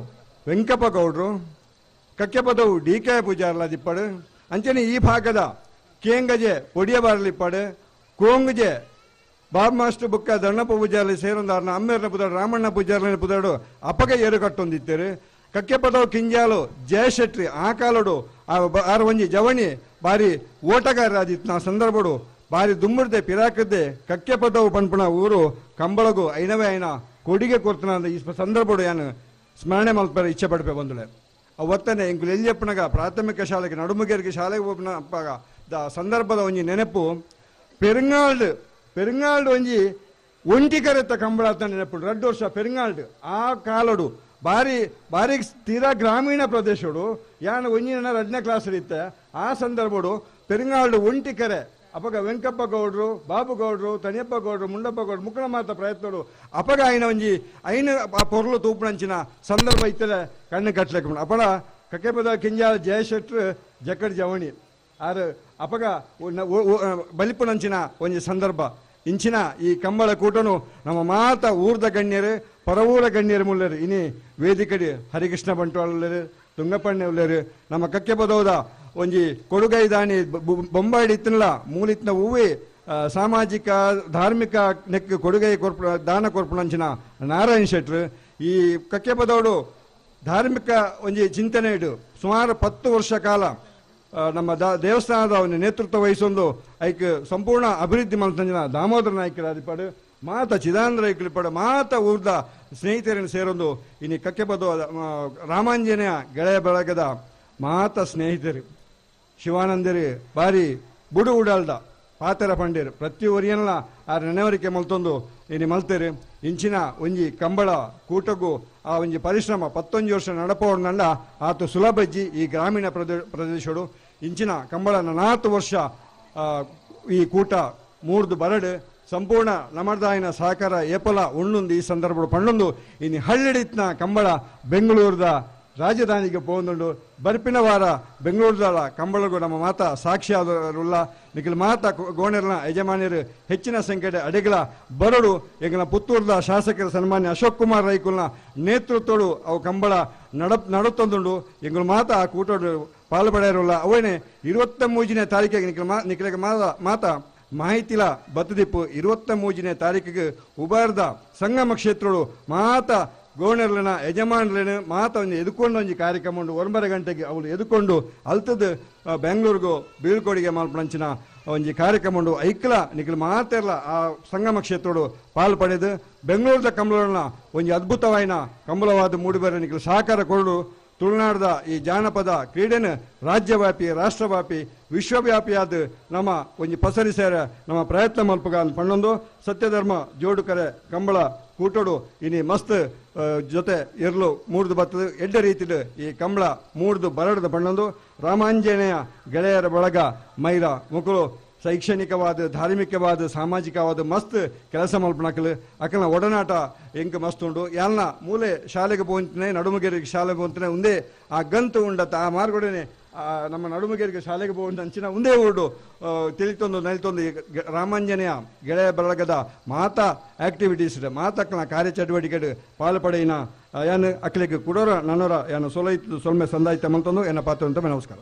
ವೆಂಕಪ್ಪ ಗೌಡ್ರು, ಕಕ್ಕೆಪದವು ಡಿ ಕೆ ಪೂಜಾರ್ಲ ದಿಪ್ಪಡು, ಅಂಚನೆ ಈ ಭಾಗದ ಕೇಂಗಜೆ ಒಡಿಯಬಾರ್ಲಿಪ್ಪಡು, ಕೋಂಗಜೆ ಬಾಬ್ ಮಾಸ್ಟರ್ ಬುಕ್ಕ ದಣ್ಣಪ್ಪ ಪೂಜಾರ್ಲಿ ಸೇರೊಂದಾರ್ನ ಅಮ್ಮೇರ್ನ ಪುದಾಡು ರಾಮಣ್ಣ ಪೂಜಾರ್ಲಿನ ಪುದಾಡು ಅಪಗ ಏರು ಕಟ್ಟೊಂದಿತ್ತೇರು. ಕಕ್ಕೆಪದವು ಕಿಂಜಾಲು ಜಯಶೆಟ್ಟಿ ಆ ಕಾಲಡು ಆರು ಒಂಜಿ ಜವಣಿ ಬಾರಿ ಓಟಗಾರರಾದಿತ್ತು. ಆ ಸಂದರ್ಭಡು ಬಾರಿ ದುಮ್ಮುರ್ದೆ ಪಿರಾಕದ್ದೆ ಕಕ್ಕೆಪದವು ಪನ್ಪುಣ ಊರು ಕಂಬಳಗು ಐನವೇ ಐನ ಕೊಡಿಗೆ ಕೊರ್ತನ ಈ ಸಂದರ್ಭಡು ಯಾನು ಸ್ಮರಣೆ ಮಲ್ಪರೆ ಇಚ್ಛೆ ಪಡ್ಪೆ ಬಂದುಳೆ. ಅವತ್ತನೆ ಎಂಕುಲು ಎಲ್ಲಿಯಪ್ಪನಗ ಪ್ರಾಥಮಿಕ ಶಾಲೆಗೆ ನಡುಮುಗೇರಿಗೆ ಶಾಲೆಗೆ ಹೋಗ್ನಪ್ಪಾಗ the ಸಂದರ್ಭದ ಒಂಜಿ ನೆನಪು ಪೆರುಂಗಾಲ್ಡ್ ಪೆರುಂಗಾಲ್ಡ್ ಒಂಜಿ ಒಂಟಿ ಕರೆತ ಕಂಬಳ ಅಂತ ನೆನಪು. 2 ವರ್ಷ ಪೆರುಂಗಾಲ್ಡ್ ಆ ಕಾಲಡು ಬಾರಿ ಬಾರಿ ತೀರಾ ಗ್ರಾಮೀಣ ಪ್ರದೇಶಡು ಯಾನು ಒಂಜಿನ 2ನೇ ಕ್ಲಾಸ್ ಇತ್ತೆ ಆ ಸಂದರ್ಭಡು ಪೆರುಂಗಾಲ್ಡ್ ಒಂಟಿ ಕರೆ ಅಪಗ ವೆಂಕಪ್ಪ ಗೌಡ್ರು, ಬಾಬು ಗೌಡ್ರು, ತಣಿಯಪ್ಪ ಗೌಡ್ರು, ಮುಂಡಪ್ಪ ಗೌಡ್ರು ಮುಕ್ಕಣ ಮಾತ ಪ್ರಯತ್ನಡು ಅಪಗ ಐನ ಒಂಜಿ ಐನ ಆ ಪೊರ್ಲು ತೂಪುನಂಚಿನ ಸಂದರ್ಭ ಇತ್ತಲೆ ಕಣ್ಣು ಕಟ್ಲೆಕ್ ಅಪಡ ಕಕ್ಕೆಪದ ಕಿಂಜಾಲ ಜಯಶೆಟ್ರು ಜಕ್ಕಡ್ ಜವಣಿ ಆರು ಅಪಗ ಬಲಿಪುನಂಚಿನ ಒಂಜಿ ಸಂದರ್ಭ. ಇಂಚಿನ ಈ ಕಂಬಳ ಕೂಟನು ನಮ್ಮ ಮಾತ ಊರ್ದ ಗಣ್ಯರು ಪರವೂರ ಗಣ್ಯರು ಮುಲ್ಲರು ಇನಿ ವೇದಿಕಡಿ ಹರಿಕೃಷ್ಣ ಬಂಟ್ವಾಳರು, ತುಂಗಪ್ಪಣ್ಣೆ ಉಳ್ಳರು, ನಮ್ಮ ಕಕ್ಕೆಪದೌದ ಒಂಜಿ ಕೊಡುಗೈ ದಾನಿ ಬೊಂಬಾಯಿ ಇತ್ತನಲ್ಲ ಮೂಲಿತ್ನ ಹೂವೇ ಸಾಮಾಜಿಕ ಧಾರ್ಮಿಕ ನೆಕ್ ಕೊಡುಗೈ ಕೊರ್ಪ ದಾನ ಕೊರ್ಪುನಂಚಿನ ನಾರಾಯಣ ಶೆಟ್ರು. ಈ ಕಕ್ಕೆಪದೌಡು ಧಾರ್ಮಿಕ ಒಂಜಿ ಚಿಂತನೆ ಇಡು ಸುಮಾರು 10 ವರ್ಷ ಕಾಲ ನಮ್ಮ ದೇವಸ್ಥಾನದ ಒಂದು ನೇತೃತ್ವ ವಹಿಸೊಂದು ಐಕ್ ಸಂಪೂರ್ಣ ಅಭಿವೃದ್ಧಿ ಮಲ್ತಂಜಿನ ದಾಮೋದರ ನಾಯ್ಕರಾದಿಪಾಡು ಮಾತ ಚಿದಾನಂದ ರೈಕಲಿಪಾಡು ಮಾತ ಊರ್ದ ಸ್ನೇಹಿತರನ್ನು ಸೇರೊಂದು ಇನಿ ಕಕ್ಕೆಪದ ರಾಮಾಂಜನೇಯ ಗೆಳೆಯ ಬಳಗದ ಮಾತ ಸ್ನೇಹಿತರು ಶಿವಾನಂದರು ಬಾರಿ ಬುಡು ಉಡಾಲ್ದ ಪಾತರ ಪಂಡೇರು ಪ್ರತಿಯೊರಿಯನ್ಲ ಆ ನೆನವರಿಕೆ ಮಲ್ತೊಂದು ಇನಿ ಮಲ್ತೇರು. ಇಂಚಿನ ಒಂಜಿ ಕಂಬಳ ಕೂಟಗೂ ಆ ಒಂಜಿ ಪರಿಶ್ರಮ 11 ವರ್ಷ ನಡಪೋಡ್ನಂಡ ಆತು ಸುಲಭಜ್ಜಿ ಈ ಗ್ರಾಮೀಣ ಪ್ರದೇಶಡು ಇಂಚಿನ ಕಂಬಳ 40 ವರ್ಷ ಈ ಕೂಟ ಮೂರ್ದು ಬರಡು ಸಂಪೂರ್ಣ ನಮರ್ದಾಯಿನ ಸಹಕಾರ ಏಪಲ ಉಣ್ಣುಂದು ಈ ಸಂದರ್ಭ ಪಣ್ಣೊಂದು ಇನಿ ಹಳ್ಳಿಡಿತ್ನ ಕಂಬಳ ಬೆಂಗಳೂರದ ರಾಜಧಾನಿಗೆ ಪೋಂದುಂಡು. ಬರ್ಪಿನ ವಾರ ಬೆಂಗಳೂರುದ ಕಂಬಳಗೂ ನಮ್ಮ ಮಾತಾ ಸಾಕ್ಷಿಯಾದರುಲ್ಲ ನಿಖಿಲ್ ಮಾತಾ ಗೋಣೆರ್ನ ಯಜಮಾನ್ಯರು ಹೆಚ್ಚಿನ ಸಂಖ್ಯೆ ಅಡಿಗಳ ಬರಡು ಎಂಗನ ಪುತ್ತೂರ್ದ ಶಾಸಕರ ಸನ್ಮಾನ್ಯ ಅಶೋಕ್ ಕುಮಾರ್ ರೈಕುಲ್ನ ನೇತೃತ್ವಡು ಅವು ಕಂಬಳ ನಡತ್ತೊಂದುಂಡು. ಎಂಗಳು ಮಾತಾ ಆ ಕೂಟೋಡು ಪಾಲ್ಪಡೆಯರುಲ್ಲ. ಅವನೇ 23ನೇ ತಾರೀಕಿಗೆ ನಿಖಿಲಿಗೆ ಮಾತಾ ಮಾಹಿತಿಲ ಬತ್ತದಿಪ್ಪು 23ನೇ ತಾರೀಕಿಗೆ ಉಬಾರ್ದ ಸಂಗಮ ಕ್ಷೇತ್ರಡು ಮಾತಾ ಗೋಣರ್ಲನ ಯಜಮಾನ್ರನ ಮಾತ ಒಂಜಿ ಎದುಕೊಂಡು ಒಂಜಿ ಕಾರ್ಯಕ್ರಮ ಉಂಡು. 9 ಗಂಟೆಗೆ ಅವಳು ಎದುಕೊಂಡು ಅಲ್ತದ ಬೆಂಗಳೂರಿಗೂ ಬೀಳ್ಕೊಡಿಗೆ ಮಲ್ಪಂಚಿನ ಒಂಜಿ ಕಾರ್ಯಕ್ರಮ ಉಂಡು. ಐಕ್ಲ ನಿಖಿಲ್ ಮಾತೆರ್ಲ ಆ ಸಂಗಮ ಕ್ಷೇತ್ರಡು ಪಾಲು ಪಡೆದು ಬೆಂಗಳೂರದ ಕಂಬಳನ ಒಂಜಿ ಅದ್ಭುತವಾಯಿನ ಕಂಬಳವಾದ ಮೂಡಿಬರ ನಿಖಿಲ್ ಸಹಕಾರ ಕೊಡು. ತುಳುನಾಡದ ಈ ಜಾನಪದ ಕ್ರೀಡೆನ ರಾಜ್ಯವ್ಯಾಪಿ ರಾಷ್ಟ್ರವ್ಯಾಪಿ ವಿಶ್ವವ್ಯಾಪಿಯಾದ ನಮ್ಮ ಒಂಜಿ ಪಸರಿಸೇರ ನಮ್ಮ ಪ್ರಯತ್ನ ಮಲ್ಪುಗ ಪಣ್ಣೊಂದು ಸತ್ಯಧರ್ಮ ಜೋಡುಕರೆ ಕಂಬಳ ಕೂಟೋಡು ಇನಿ ಮಸ್ತ್ ಜೊತೆ ಇರ್ಲು ಮೂರ್ದು ಬತ್ತದು ಎಡ್ಡ ರೀತಿಡು ಈ ಕಂಬಳ ಮೂರ್ದು ಬರಡದ ಬಣ್ಣೊಂದು ರಾಮಾಂಜನೇಯ ಗೆಳೆಯರ ಬಳಗ ಮೈರ ಮುಕುಲು ಶೈಕ್ಷಣಿಕವಾದ ಧಾರ್ಮಿಕವಾದ ಸಾಮಾಜಿಕವಾದ ಮಸ್ತ್ ಕೆಲಸ ಮಲ್ಪನಕಲು ಅಕಲ್ನ ಒಡನಾಟ ಎಂಕ್ ಮಸ್ತ್ ಉಂಡು. ಯಾಲ್ನ ಮೂಲೆ ಶಾಲೆಗೆ ಪೋಂತನೆ ನಡುಮುಗೇರಿಗೆ ಶಾಲೆಗೆ ಪೋಂತನೆ ಒಂದೇ ಆ ಗಂತು ಉಂಡತ್ತ ಆ ಮಾರ್ಗೊಡನೆ ನಮ್ಮ ನಡುಮುಗೇರಿಗೆ ಶಾಲೆಗೆ ಪೋಂತ ಅಂಚಿನ ಒಂದೇ ಊಡು ತಿಳಿತೊಂದು ನಲಿತೊಂದು ರಾಮಾಂಜನೇಯ ಗೆಳೆಯ ಬಳಗದ ಮಾತಾ ಆಕ್ಟಿವಿಟೀಸ್ ಮಾತಕ್ಕನ ಕಾರ್ಯಚಟುವಟಿಕೆ ಪಾಲು ಪಡೆಯಿನ ಯಾನು ಅಕ್ಲಿಗೆ ಕುಡೋರ ನನ್ನೋರ ಯಾನು ಸೊಲೈತು ಸೊಲ್ಮೆ ಸಂದಾಯ್ತ ಮಂತೊಂದು ಎನ್ನ ಪಾತ್ರ ಅಂತ ನಮಸ್ಕಾರ.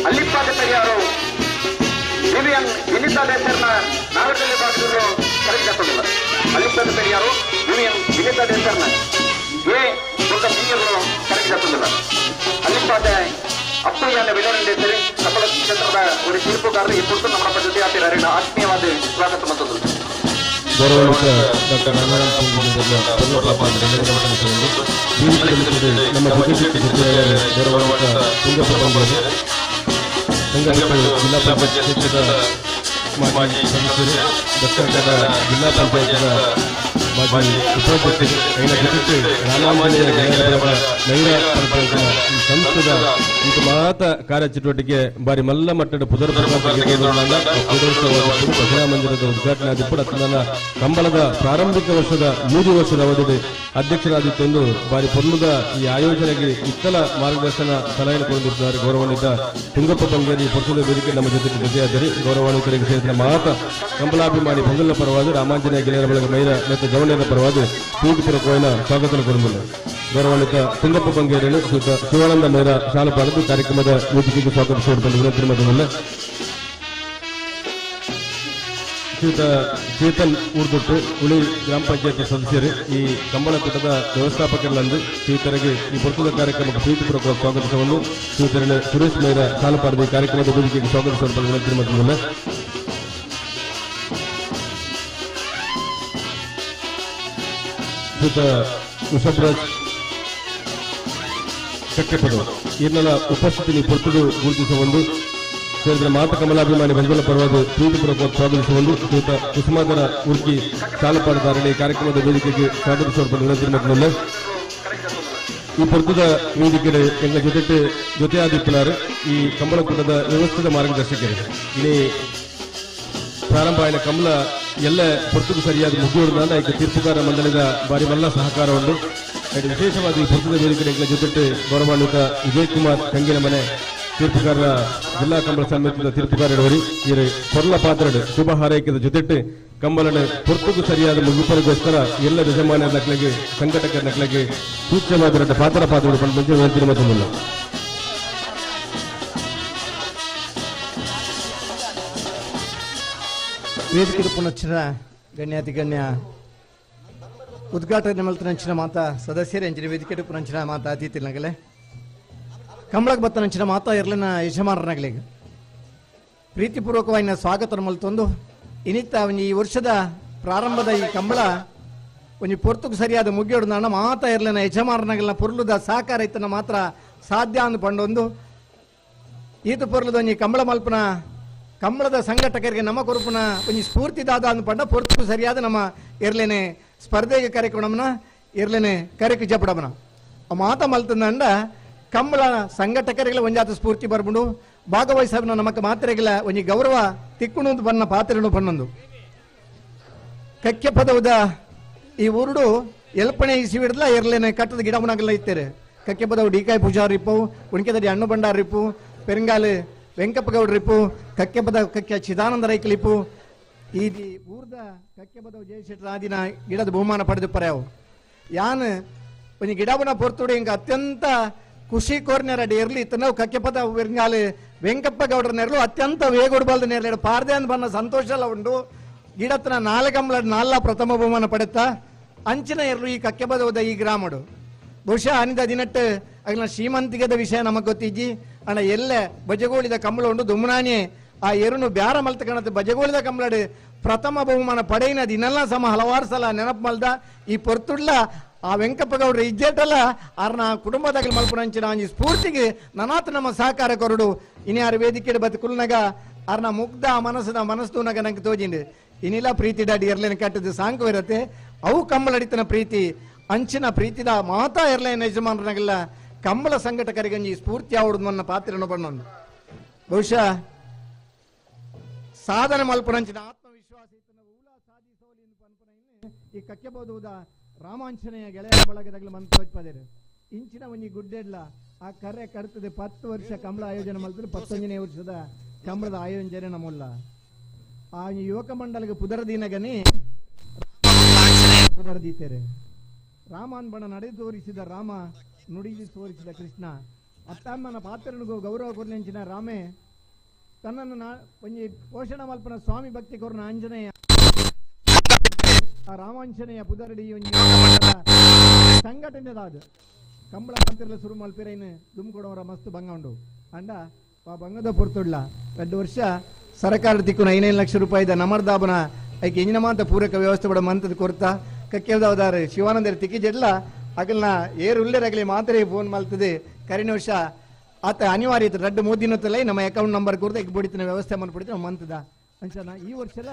ಅಲ್ಲಿಪ್ಪಾದ ಪೆರಿಯಾರು ವಿವಿಯನ್ ವಿನಿತಾ ದೇಸರ್ನ ನಾಗರದಲ್ಲಿ ಬಾಗಿಲು ಕರೆದಿಟ್ಟುಕೊಂಡಿಲ್ಲ. ಅಲ್ಲಿಪ್ಪಾದ ಪೆರಿಯಾರು ವಿವಿಯನ್ ವಿನಿತಾ ದೇಸರ್ನ ಎ ದೊಡ್ಡ ಬಿಯರು ಕರೆದಿಟ್ಟುಕೊಂಡಿಲ್ಲ. ಅಲ್ಲಿಪ್ಪಾದ ಅಪ್ಪಯ್ಯನ ವಿಲೋನ್ ದೇಸರಿ ಸಕಲ ಕ್ಷೇತ್ರದ ಒಂದು ತೀರ್ಪುಗಾರರು ಈ ಕುರಿತು ನಮ್ಮ ಜೊತೆ ಆತಿರ ಆತ್ಮೀಯವಾದ ಸ್ವಾಗತ ಮತ್ತು ಗೌರವಾನ್ವಿತ ಡಾಕ್ಟರ್ ರಾಮಾರಾಮ್ ನಮ್ಮ ಗೌರವಾನ್ವಿತ ತುಂಗಪ್ಪ ಸಂಘ ಜಿಲ್ಲಾ ಪಂಚಾಯತ್ ಕ್ಷೇತ್ರದ ಮಾಜಿ ಸದಸ್ಯರು, ದಕ್ಷಿಣ ಕನ್ನಡ ಜಿಲ್ಲಾ ಪಂಚಾಯತ್ನ ಮಾಜಿ ಉಪಾಧ್ಯಕ್ಷರು ಐನ ಜೊತೆಗೆ ರಾಮಾಂಜನೇಯ ಗೆಳೆಯರ ಮೈರ ಪಂಚಾಯತ್ನ ಈ ಸಂಸ್ಥೆದ ಇದು ಮಾತ ಕಾರ್ಯಚಟುವಟಿಕೆ ಬಾರಿ ಮಲ್ಲ ಮಟ್ಟದ ಪುದರ್ ಭಜನಾ ಮಂದಿರದ ಉದ್ಘಾಟನೆ ಆದಿಪ್ಪು ಅತ್ತನ ಕಂಬಳದ ಪ್ರಾರಂಭಿಕ ವರ್ಷದ 3 ವರ್ಷದ ಅವಧಿಗೆ ಅಧ್ಯಕ್ಷರಾದಿತ್ತೊಂದು ಬಾರಿ ಪೊರ್ಲುದ ಈ ಆಯೋಜನೆಗೆ ಇತ್ತಲ ಮಾರ್ಗದರ್ಶನ ಸಲಹೆ ಕೊಡಿದ್ದಾರೆ ಗೌರವಾನ್ವಿತ ತುಂಗಪ್ಪ ಬಂಗೇರಿ ಪೊರ್ಸದ ವೇದಿಕೆ ನಮ್ಮ ಜೊತೆಗೆ ಜೊತೆಯಾದರೆ ಗೌರವಾನ್ವಿತರಿಗೆ ಸೇರಿದ ಮಾತ ಕಂಬಳಾಭಿಮಾನಿ ಬಂಗಲ ಪರವಾದ ರಾಮಾಂಜನೇಯ ಗೆಳೆಯರ ಬಳಗ ಮೈರ ಮತ್ತು ಜವಣ್ಯರ ಪರವಾದ ಪ್ರೀತಿಪೂರ್ವಕವಾದ ಸ್ವಾಗತ ಕೊಡುವುದಿಲ್ಲ. ಗೌರವಾನ್ವಿತ ತುಂಗಪ್ಪ ಬಂಗೇರಿಯನ್ನು ಶ್ರೀಯುತ ಶಿವಾನಂದ ಮೈರ ಶಾಲಪಾಲದು ಕಾರ್ಯಕ್ರಮದ ವೇದಿಕೆಗೆ ಸ್ವಾಗತಿಸುವ ವಿನಂತಿ ಮೊದಲ ಶ್ರೀಯುತ ಚೇತನ್ ಊರ್ದೊಟ್ಟು ಉಳಿ ಗ್ರಾಮ ಪಂಚಾಯತ್ ಸದಸ್ಯರು ಈ ಕಂಬಳಕೂಟದ ವ್ಯವಸ್ಥಾಪಕರಲ್ಲಂದು ಶ್ರೀಯುತರಿಗೆ ಈ ಪುಸ್ತಕ ಕಾರ್ಯಕ್ರಮಕ್ಕೆ ಪ್ರೀತಿಪೂರ್ವಕ ಸ್ವಾಗತಿಸವನ್ನು ಶ್ರೀಯುತರನ್ನು ಸುರೇಶ್ ಮೈರ ಸಾಲಪಾರದ ಕಾರ್ಯಕ್ರಮದ ವೇದಿಕೆಗೆ ಸ್ವಾಗತಿಸುವ ವಿನಂತಿ ಮೊದಲ ಶ್ರೀಯುತ ಋಷಭರಾಜ್ ಕಟ್ಟೆಪಡು ಇವನ್ನೆಲ್ಲ ಉಪಸ್ಥಿತಿ ಪೊರ್ತುಡು ಗುರುತಿಸುವಂದು ಸೇರಿದ ಮಾತ ಕಮಲಾಭಿಮಾನಿ ಬಂಧುಗಳ ಪರವಾಗಿ ಪ್ರೀತಿಪೂರ್ವಕ ಸ್ವಾಗತಿಸುವಂದು ಶ್ರೀಯುತ ಕುಸುಮಾಧರ ಉರ್ಕಿ ಸಾಲಪಾಡದಾರಳಿ ಕಾರ್ಯಕ್ರಮದ ವೇದಿಕೆಗೆ ಸ್ವಾಗತಿಸುವ ವಿನಂತಿ ಮೊದಲ ಈ ಪೊರ್ತುದ ವೇದಿಕೆ ಎಂಗಳ ಜೊತೆ ಜೊತೆಯಾದಿಪ್ಪನಾರು ಈ ಕಂಬಳಕೂಟದ ವ್ಯವಸ್ಥಿತ ಮಾರ್ಗದರ್ಶಕರು ಇಲ್ಲಿ ಪ್ರಾರಂಭ ಆಯ್ನ ಕಮಲ ಎಲ್ಲ ಪೊರ್ತುಗು ಸರಿಯಾದ ಮುಗಿಯೋಡ್ದಾನ ಈಗ ತೀರ್ಪುಗಾರ ಮಂಡಳಿದ ಬಾರಿ ಮಲ್ಲ ಸಹಕಾರ ಉಂಟು. ವಿಶೇಷವಾಗಿ ಈ ಪೊರ್ತುದ ವೇದಿಕೆ ಎಂಗಳ ಜೊತೆ ಗೌರವಾನ್ವಿತ ವಿಜಯ್ ಕುಮಾರ್ ಕಂಗಿನ ಮನೆ ತೀರ್ಪುಗಾರರ ಜಿಲ್ಲಾ ಕಂಬಳ ಸಮಿತಿಯ ತೀರ್ಪುಗಾರರವರು ಇರು ಕೊರ್ಲ ಪಾತ್ರಡು ಶುಭ ಹಾರೈಕೆದ ಜೊತೆಟ್ಟು ಕಂಬಳನ ಪೊರ್ತುಗು ಸರಿಯಾದ ಮುಗುಪರಿಗೋಸ್ಕರ ಎಲ್ಲ ಯಜಮಾನರ ನಕಲಿಗೆ ಸಂಘಟಕರ ನಕಲಿಗೆ ಸೂಚ್ಯವಾದ ಪಾತ್ರ ಪಾತ್ರಗಳು ಪಂಚ ವಿನಂತಿ ಮತ್ತೊಂದಿಲ್ಲ. ವೇದಿಕೆ ಪುನಶ್ಚರ ಗಣ್ಯಾತಿ ಗಣ್ಯ ಉದ್ಘಾಟನೆ ಮಲ್ತನಂಚಿನ ಮಾತಾ ಸದಸ್ಯರೇ ಅಂಚಿನ ವೇದಿಕೆ ಪುನಂಚಿನ ಮಾತಾ ಅತಿಥಿ ನಗಲೆ ಕಂಬಳಕ್ಕೆ ಬತ್ತನಂಚಿನ ಮಾತಾ ಇರ್ಲಿನ ಯಜಮಾನರನಗಲಿಗೆ ಪ್ರೀತಿಪೂರ್ವಕವಾಗಿ ಸ್ವಾಗತ ಮಲ್ತೊಂದು ಇನ್ನಿತ್ತ ಈ ವರ್ಷದ ಪ್ರಾರಂಭದ ಈ ಕಂಬಳ ಒಂಜಿ ಪೊರ್ತುಗು ಸರಿಯಾದ ಮುಗಿಯೋಡು ನನ್ನ ಮಾತಾ ಇರ್ಲಿನ ಯಜಮಾನರನಗಲ್ನ ಪೊರ್ಲುದ ಸಹಕಾರ ಇತ್ತನ ಮಾತ್ರ ಸಾಧ್ಯ ಅಂದು ಪಂಡೊಂದು ಈತ ಪೊರ್ಲುದ ಒಂಜಿ ಕಂಬಳ ಮಲ್ಪನ ಕಂಬಳದ ಸಂಘಟಕರಿಗೆ ನಮ್ಮ ಕೊರುಪುನ ಒಂಜಿ ಸ್ಫೂರ್ತಿದಾದ ಅಂದು ಪಂಡ ಪೊರ್ತುಗು ಸರಿಯಾದ ನಮ್ಮ ಇರ್ಲೇನೆ ಸ್ಪರ್ಧೆಗೆ ಕಾರ್ಯಕ್ರಮನ ಇರ್ಲೇನೆ ಕರೆಕ್ ಜಪಡಮನ ಮಾತ ಮಲ್ತಂದ ಕಂಬಳ ಸಂಘಟಕರಿಗೆಲ್ಲ ಒಂಜಾತ ಸ್ಫೂರ್ತಿ ಬರ್ಬುಂಡು ಭಾಗವಹಿಸಬನ ನಮಕ್ ಮಾತ್ರೆಗಳ ಒಂಜಿ ಗೌರವ ತಿಕ್ಕುಣು ಬನ್ನ ಪಾತ್ರೆನು ಬನ್ನೊಂದು ಕಕ್ಕೆ ಪದವುದ ಈ ಊರುಡು ಎಲ್ಪಣೆ ಇಸಿವಿಡ್ಲ ಇರ್ಲೇನೆ ಕಟ್ಟದ ಗಿಡ ಮುನಗಲ್ಲ ಇತ್ತೇರೆ ಕಕ್ಕೆ ಪದವು ಡಿಕಾಯ್ ಪೂಜಾರಿ ಇಪ್ಪು ಉಣ್ಕೆದಡಿ ಹಣ್ಣು ಭಂಡಾರ ಇಪ್ಪು ಪೆರಂಗಾಲು ವೆಂಕಪ್ಪ ಗೌಡ್ರಿಪ್ಪು ಕಕ್ಕೆ ಪದ ಕಕ್ಕೆ ಚಿದಾನಂದ ರೈಕಲಿಪ್ಪು ಈ ಊರ್ದ ಕಕ್ಕೆ ಪದವು ಜಯಶೆಟ್ಟರ ಆದಿನ ಗಿಡದ ಬಹುಮಾನ ಪಡೆದು ಪರ್ಯಾವು ಯಾನ್ ಒಂಜಿ ಗಿಡವನ ಪೊರ್ತುಡು ಹಿಂಗೆ ಅತ್ಯಂತ ಖುಷಿ ಕೋರ್ನೆರಡಿ ಇರ್ಲಿ ಇತ್ತು ನಾವು ಕಕ್ಕೆಪದ ಬೆಂಗಾಲಿ ವೆಂಕಪ್ಪ ಗೌಡ್ರ ನೆರಳು ಅತ್ಯಂತ ವೇಗೊಡ್ಬಲ್ದ ನೆರಳು ಪಾರ್ದೆ ಅಂತ ಬನ್ನ ಸಂತೋಷ ಎಲ್ಲ ಉಂಡು ಗಿಡತ್ನ ನಾಲ್ಕಂಬಳ ನಾಲ್ಲ ಪ್ರಥಮ ಬಹುಮಾನ ಪಡೆತ ಅಂಚಿನ ಎರಲು ಈ ಕಕ್ಕೆಪದ ಈ ಗ್ರಾಮಡು ಬಹುಶಃ ಅನಿದ ದಿನಟ್ಟು ಅಗ್ಲ ಶ್ರೀಮಂತಿಗೆದ ವಿಷಯ ನಮಗ್ ಗೊತ್ತಿಜ್ಜಿ ಅಣ್ಣ ಎಲ್ಲೆ ಬಜಗೋಳಿದ ಕಂಬಳ ಉಂಡು ದುಮ್ನಾನಿ ಆ ಎರುನು ಬ್ಯಾರ ಮಲ್ತ ಕಾಣತ್ತೆ ಬಜಗೋಳಿದ ಕಂಬಳಡು ಪ್ರಥಮ ಬಹುಮಾನ ಪಡೆಯಿನ ದಿನೆಲ್ಲ ಸಮ ಹಲವಾರು ಸಲ ನೆನಪು ಮಲ್ದ ಈ ಪೊರ್ತುಡ್ಲ ಆ ವೆಂಕಪ್ಪ ಗೌಡ್ರ ಇಜ್ಜೆಟಲ್ಲ ಆರ್ನ ಕುಟುಂಬದಾಗ ಮಲ್ಪುನಂಚಿನ ಒಂಜಿ ಸ್ಫೂರ್ತಿಗೆ ನನಾತ್ ನಮ್ಮ ಸಹಕಾರ ಕೊರಡು ಇನ್ಯಾರು ವೇದಿಕೆ ಬದುಕುಲ್ನಗ ಆರ್ನ ಮುಗ್ಧ ಮನಸ್ಸದ ಮನಸ್ಸುನಗ ನಂಗೆ ತೋಜಿಂಡು ಇನ್ನಿಲ್ಲ ಪ್ರೀತಿ ಡಾಡಿ ಎರ್ಲೇನ ಕಟ್ಟದು ಸಾಂಕು ಇರತ್ತೆ ಅವು ಕಂಬಳಡಿತನ ಪ್ರೀತಿ ಅಂಚಿನ ಪ್ರೀತಿದ ಮಾತಾ ಎರ್ಲೇನ ಯಜಮಾನರನಾಗೆಲ್ಲ ಕಂಬಳ ಸಂಘಟಕರಿಗಂಜಿ ಸ್ಫೂರ್ತಿ ಆವಡ್ದು ನನ್ನ ಪಾತ್ರನು ಬಣ್ಣೊಂದು ಬಹುಶಃ ಸಾಧನೆ ಮಲ್ಪುನಂಚಿನ ಆತ್ಮವಿಶ್ವಾಸ ಇತ್ತನ ಊಲ ಸಾಧಿಸೋಲಿ ಪನ್ಪುನ ಈ ಕಕ್ಕೆಬೋದುದ ರಾಮಾಂಜನೇಯ ಗೆಳೆಯರ ಬಳಗದಾಗಲೂ ಮಂತ್ರೋತ್ಪದೇರು ಇಂಚಿನ ಒಂಜಿ ಗುಡ್ಡೆಡ್ಲ ಆ ಕರೆ ಕರ್ತದೆ 10 ವರ್ಷ ಕಂಬಳ ಆಯೋಜನೆ ಮಾಡ್ತಾರೆ 19ನೇ ವರ್ಷದ ಕಂಬಳದ ಆಯೋಜನೆ ನಮ್ಮಲ್ಲ ಆ ಯುವಕ ಮಂಡಲಿಗೆ ಪುದರದೀನಗನಿ ಪುದರದೀತೇರೆ ರಾಮನ್ ಬಣ ನಡೆ ತೋರಿಸಿದ ರಾಮ ನುಡಿದು ತೋರಿಸಿದ ಕೃಷ್ಣ ಅತ್ತಮ್ಮನ ಪಾತ್ರನಿಗೂ ಗೌರವ ಕೊರ್ನೆಂಚಿನ ರಾಮೇ ತನ್ನನ್ನು ಒಂಜಿ ಪೋಷಣ ಮಲ್ಪನ ಸ್ವಾಮಿ ಭಕ್ತಿ ಕೊರ್ನ ಆಂಜನೇಯ ಆ ರಾಮಾಂಜನೇಯ ಪುದರಡಿ ಒಂಜಿ ಸಂಘಟನೆದಾದ ಕಂಬಳ ಮಂತಿರ್ಲ ಸುರು ಮಲ್ಪಿರೈನ್ ದುಮ್ಕೊಡೋರ ಮಸ್ತ್ ಭಂಗ ಉಂಡು ಅಂಡ ಆ ಬಂಗದ ಪೊರ್ತುಡ್ಲ 2 ವರ್ಷ ಸರ್ಕಾರ ತಿಕ್ಕುನ 5 ಲಕ್ಷ ರೂಪಾಯಿದ ನಮರ್ದಾಬನ ಐಕೆ ಇಂಜಿನ ಮಾತ ಪೂರಕ ವ್ಯವಸ್ಥೆ ಬಡ ಮಂತದ ಕೊರ್ತ ಕಕ್ಕೆಲ್ದಾವದಾರೆ ಶಿವಾನಂದರ ತಿಕ್ಕಿ ಜಡ್ಲ ಅಗಲ್ನ ಏರು ಉಲ್ಲೇರಗಲಿ ಮಾತ್ರ ಫೋನ್ ಮಲ್ತದೆ ಕರಿನ ವರ್ಷ ಆತ ಅನಿವಾರ್ಯ ಇತ್ತು 2-3 ದಿನತ್ತಲ್ಲ ನಮ್ಮ ಅಕೌಂಟ್ ನಂಬರ್ ಕೊರ್ದು ಎಗ್ ಬಿಡಿತಿನ ವ್ಯವಸ್ಥೆ ಮಾಡ್ಬಿಡ್ತೀವಿ ನಮ್ಮ ಮಂತದ ಅಂಚನ ಈ ವರ್ಷಲ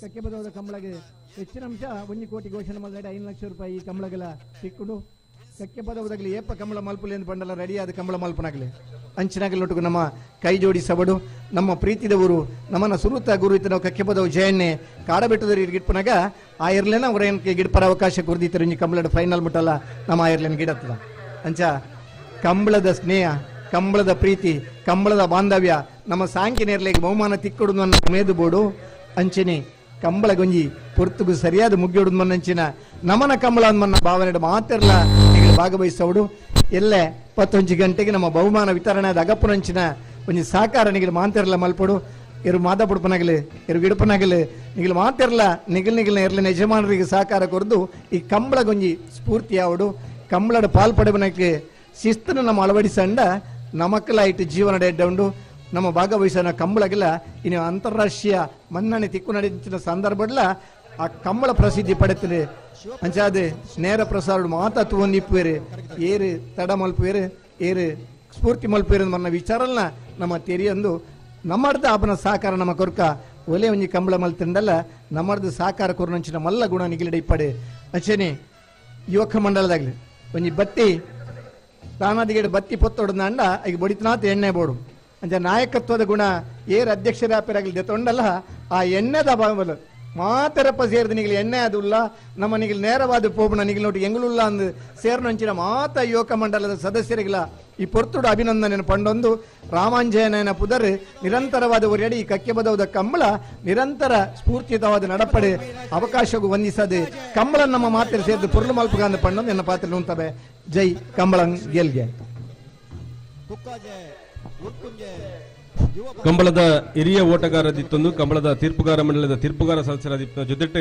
ಕಕ್ಕೆಬದವದ ಕಂಬಳಗೆ ಹೆಚ್ಚಿನ ಅಂಶ 1 ಕೋಟಿ ಘೋಷಣೆ ಮಲ್ದಾಡಿ 5 ಲಕ್ಷ ರೂಪಾಯಿ ಈ ಕಂಬಳಗೆಲ್ಲ ಸಿಕ್ಕುಡು. ಕಕ್ಕೆಬದವದಾಗಲಿ ಏಪ ಕಂಬಳ ಮಲ್ಪುಲಿ ಎಂದು ಬಂಡಲ ರೆಡಿಯಾದ ಕಂಬಳ ಮಲ್ಪನಾಗಲಿ ಅಂಚಿನಾಗಲಿ ನಮ್ಮ ಕೈ ಜೋಡಿಸಬಡು. ನಮ್ಮ ಪ್ರೀತಿದವರು ನಮ್ಮನ್ನ ಸುರುತ ಗುರು ಇತ್ತು ನಾವು ಕಕ್ಕೆಬದವು ಜಯಣ್ಣೆ ಕಾಡಬೆಟ್ಟದವರು ಗಿಡ್ಪನಾಗ ಆ ಇರ್ಲೇನ ಅವ್ರ ಏನಕ್ಕೆ ಗಿಡ್ಪರ ಅವಕಾಶ ಕೊರ್ದಿತ್ತರು ಇಂಜಿ ಕಂಬಳದ ಫೈನಲ್ ಮುಟ್ಟಲ್ಲ ನಮ್ಮ ಆ ಇರ್ಲೇನ ಗಿಡತ್ತದ. ಅಂಚ ಕಂಬಳದ ಸ್ನೇಹ, ಕಂಬಳದ ಪ್ರೀತಿ, ಕಂಬಳದ ಬಾಂಧವ್ಯ ನಮ್ಮ ಸಾಂಕಿನೇರ್ಲೆಗೆ ಬಹುಮಾನ ತಿಕ್ಕುಡು ನನ್ನ ಉಮೇದು ಬೋಡು. ಅಂಚನೆ ಕಂಬಳ ಗೊಂಜಿ ಪೊರ್ತುಗು ಸರಿಯಾದ ಮುಗ್ಗಿಯೋಡು ಮನ್ನಂಚಿನ ನಮನ ಕಂಬಳ ಮನ್ನ ಭಾವನೆ ಮಾತಿರಲ್ಲ ಭಾಗವಹಿಸೋಡು. ಎಲ್ಲೆ 11 ಗಂಟೆಗೆ ನಮ್ಮ ಬಹುಮಾನ ವಿತರಣೆ ಅಗಪ್ಪನಂಚಿನ ಒಂಜಿ ಸಹಕಾರ ನಿಗಲು ಮಾತಿರಲ್ಲ ಮಲ್ಪಡು. ಇರು ಮಾದ ಪುಡ್ಪನಾಗಲಿ ಇರು ಗಿಡಪನಾಗಲಿ ನಿಗಲು ಮಾತಿರಲ್ಲ ನಿಗಲ್ ನಿಗಲ್ನ ಇರಲಿನ ಯಜಮಾನರಿಗೆ ಸಹಕಾರ ಕೊರದು ಈ ಕಂಬಳ ಗೊಂಜಿ ಸ್ಫೂರ್ತಿ ಆವಡು. ಕಂಬಳದ ಪಾಲ್ಪಡಬನಕ್ಕೆ ಶಿಸ್ತನ್ನು ನಮ್ಮ ಅಳವಡಿಸಂಡ ನಮಕ್ಕಲಾಯಿಟ್ಟು ಜೀವನ ಎಡ್ಡ ಉಂಡು. ನಮ್ಮ ಭಾಗವಹಿಸೋಣ ಕಂಬಳಗೆಲ್ಲ ಇನ್ನು ಅಂತಾರಾಷ್ಟ್ರೀಯ ಮನ್ನಣೆ ತಿಕ್ಕು ನಡೆದ ಸಂದರ್ಭಡ್ಲ ಆ ಕಂಬಳ ಪ್ರಸಿದ್ಧಿ ಪಡೆತದೆ. ಅಂಚಾದೆ ನೇರ ಪ್ರಸಾರ ಮಾತಾ ತುವಂದಿಪ್ಪೇರು ಏರು ತಡ ಮಲ್ಪೇರು ಏರು ಸ್ಫೂರ್ತಿ ಮಲ್ಪೇರು ನನ್ನ ವಿಚಾರಲ್ನ ನಮ್ಮ ತೆರಿಯೊಂದು ನಮ್ಮರ್ದ ಆಪನ ಸಹಕಾರ ನಮ್ಮ ಕೊರ್ಕ ಒಲೆ ಒಂಜಿ ಕಂಬಳ ಮಲ್ತಿಂದಲ್ಲ ನಮ್ಮರ್ದ ಸಹಕಾರ ಕೊರ್ನಂಚಿನ ಮಲ್ಲ ಗುಣ ನಿಗಿಲಿಡ ಇಪ್ಪಡೆ. ಅಂಚನೆ ಯುವಕ ಮಂಡಲದಾಗಲಿ ಒಂಜಿ ಬತ್ತಿ ತಾನಾದಿಗೇಡು ಬತ್ತಿ ಪೊತ್ತೊಡದ ಈಗ ಬಡಿತನಾಥ ಎಣ್ಣೆ ಬೋಡು. ಅಂಚ ನಾಯಕತ್ವದ ಗುಣ ಏರ್ ಅಧ್ಯಕ್ಷರಾಪರಾಗಲಿ ತೊಂಡಲ್ಲ ಆ ಎಣ್ಣೆದ ಬಾಬಲು ಮಾತರಪ್ಪ ಸೇರಿದ ನಿಗಲಿ ಎಣ್ಣೆ ಅದುಲ್ಲ ನಮ್ಮ ನಿಗಲಿ ನೇರವಾದ ಪೋಪುಣ ನಿಗಲಿ ನೋಡಿ ಎಂಗುಳುಲ್ಲ ಅಂದು ಸೇರ್ನಂಚಿನ ಮಾತ ಯುವಕ ಮಂಡಲದ ಸದಸ್ಯರಿಗಳ ಈ ಪೊರ್ತುಡು ಅಭಿನಂದನೆ ಪಂಡೊಂದು ರಾಮಾಂಜನೇಯನ ಪುದರ್ ನಿರಂತರವಾದ ಒರೆಯಡಿ ಈ ಕಕ್ಕೆಬದವದ ಕಂಬಳ ನಿರಂತರ ಸ್ಫೂರ್ತಿಯುತವಾದ ನಡಪಡೆ ಅವಕಾಶಕ್ಕೂ ವಂದಿಸದೆ ಕಂಬಳ ನಮ್ಮ ಮಾತಿನ ಸೇರಿದ ಪೊರ್ಲು ಮಲ್ಪಗಾಂದ ಪಂಡೊಂದು ಎನ್ನ ಪಾತ್ರ ನುಂತವೆ. ಜೈ ಕಂಬಳಂ ಗೆಲ್ಗೆ. ಕಂಬಳದ ಹಿರಿಯ ಓಟಗಾರದಿತ್ತೊಂದು ಕಂಬಳದ ತೀರ್ಪುಗಾರ ಮಂಡಲದ ತೀರ್ಪುಗಾರ ಸದಸ್ಯರಾದಿಪ್ನ ಜೊತೆಟ್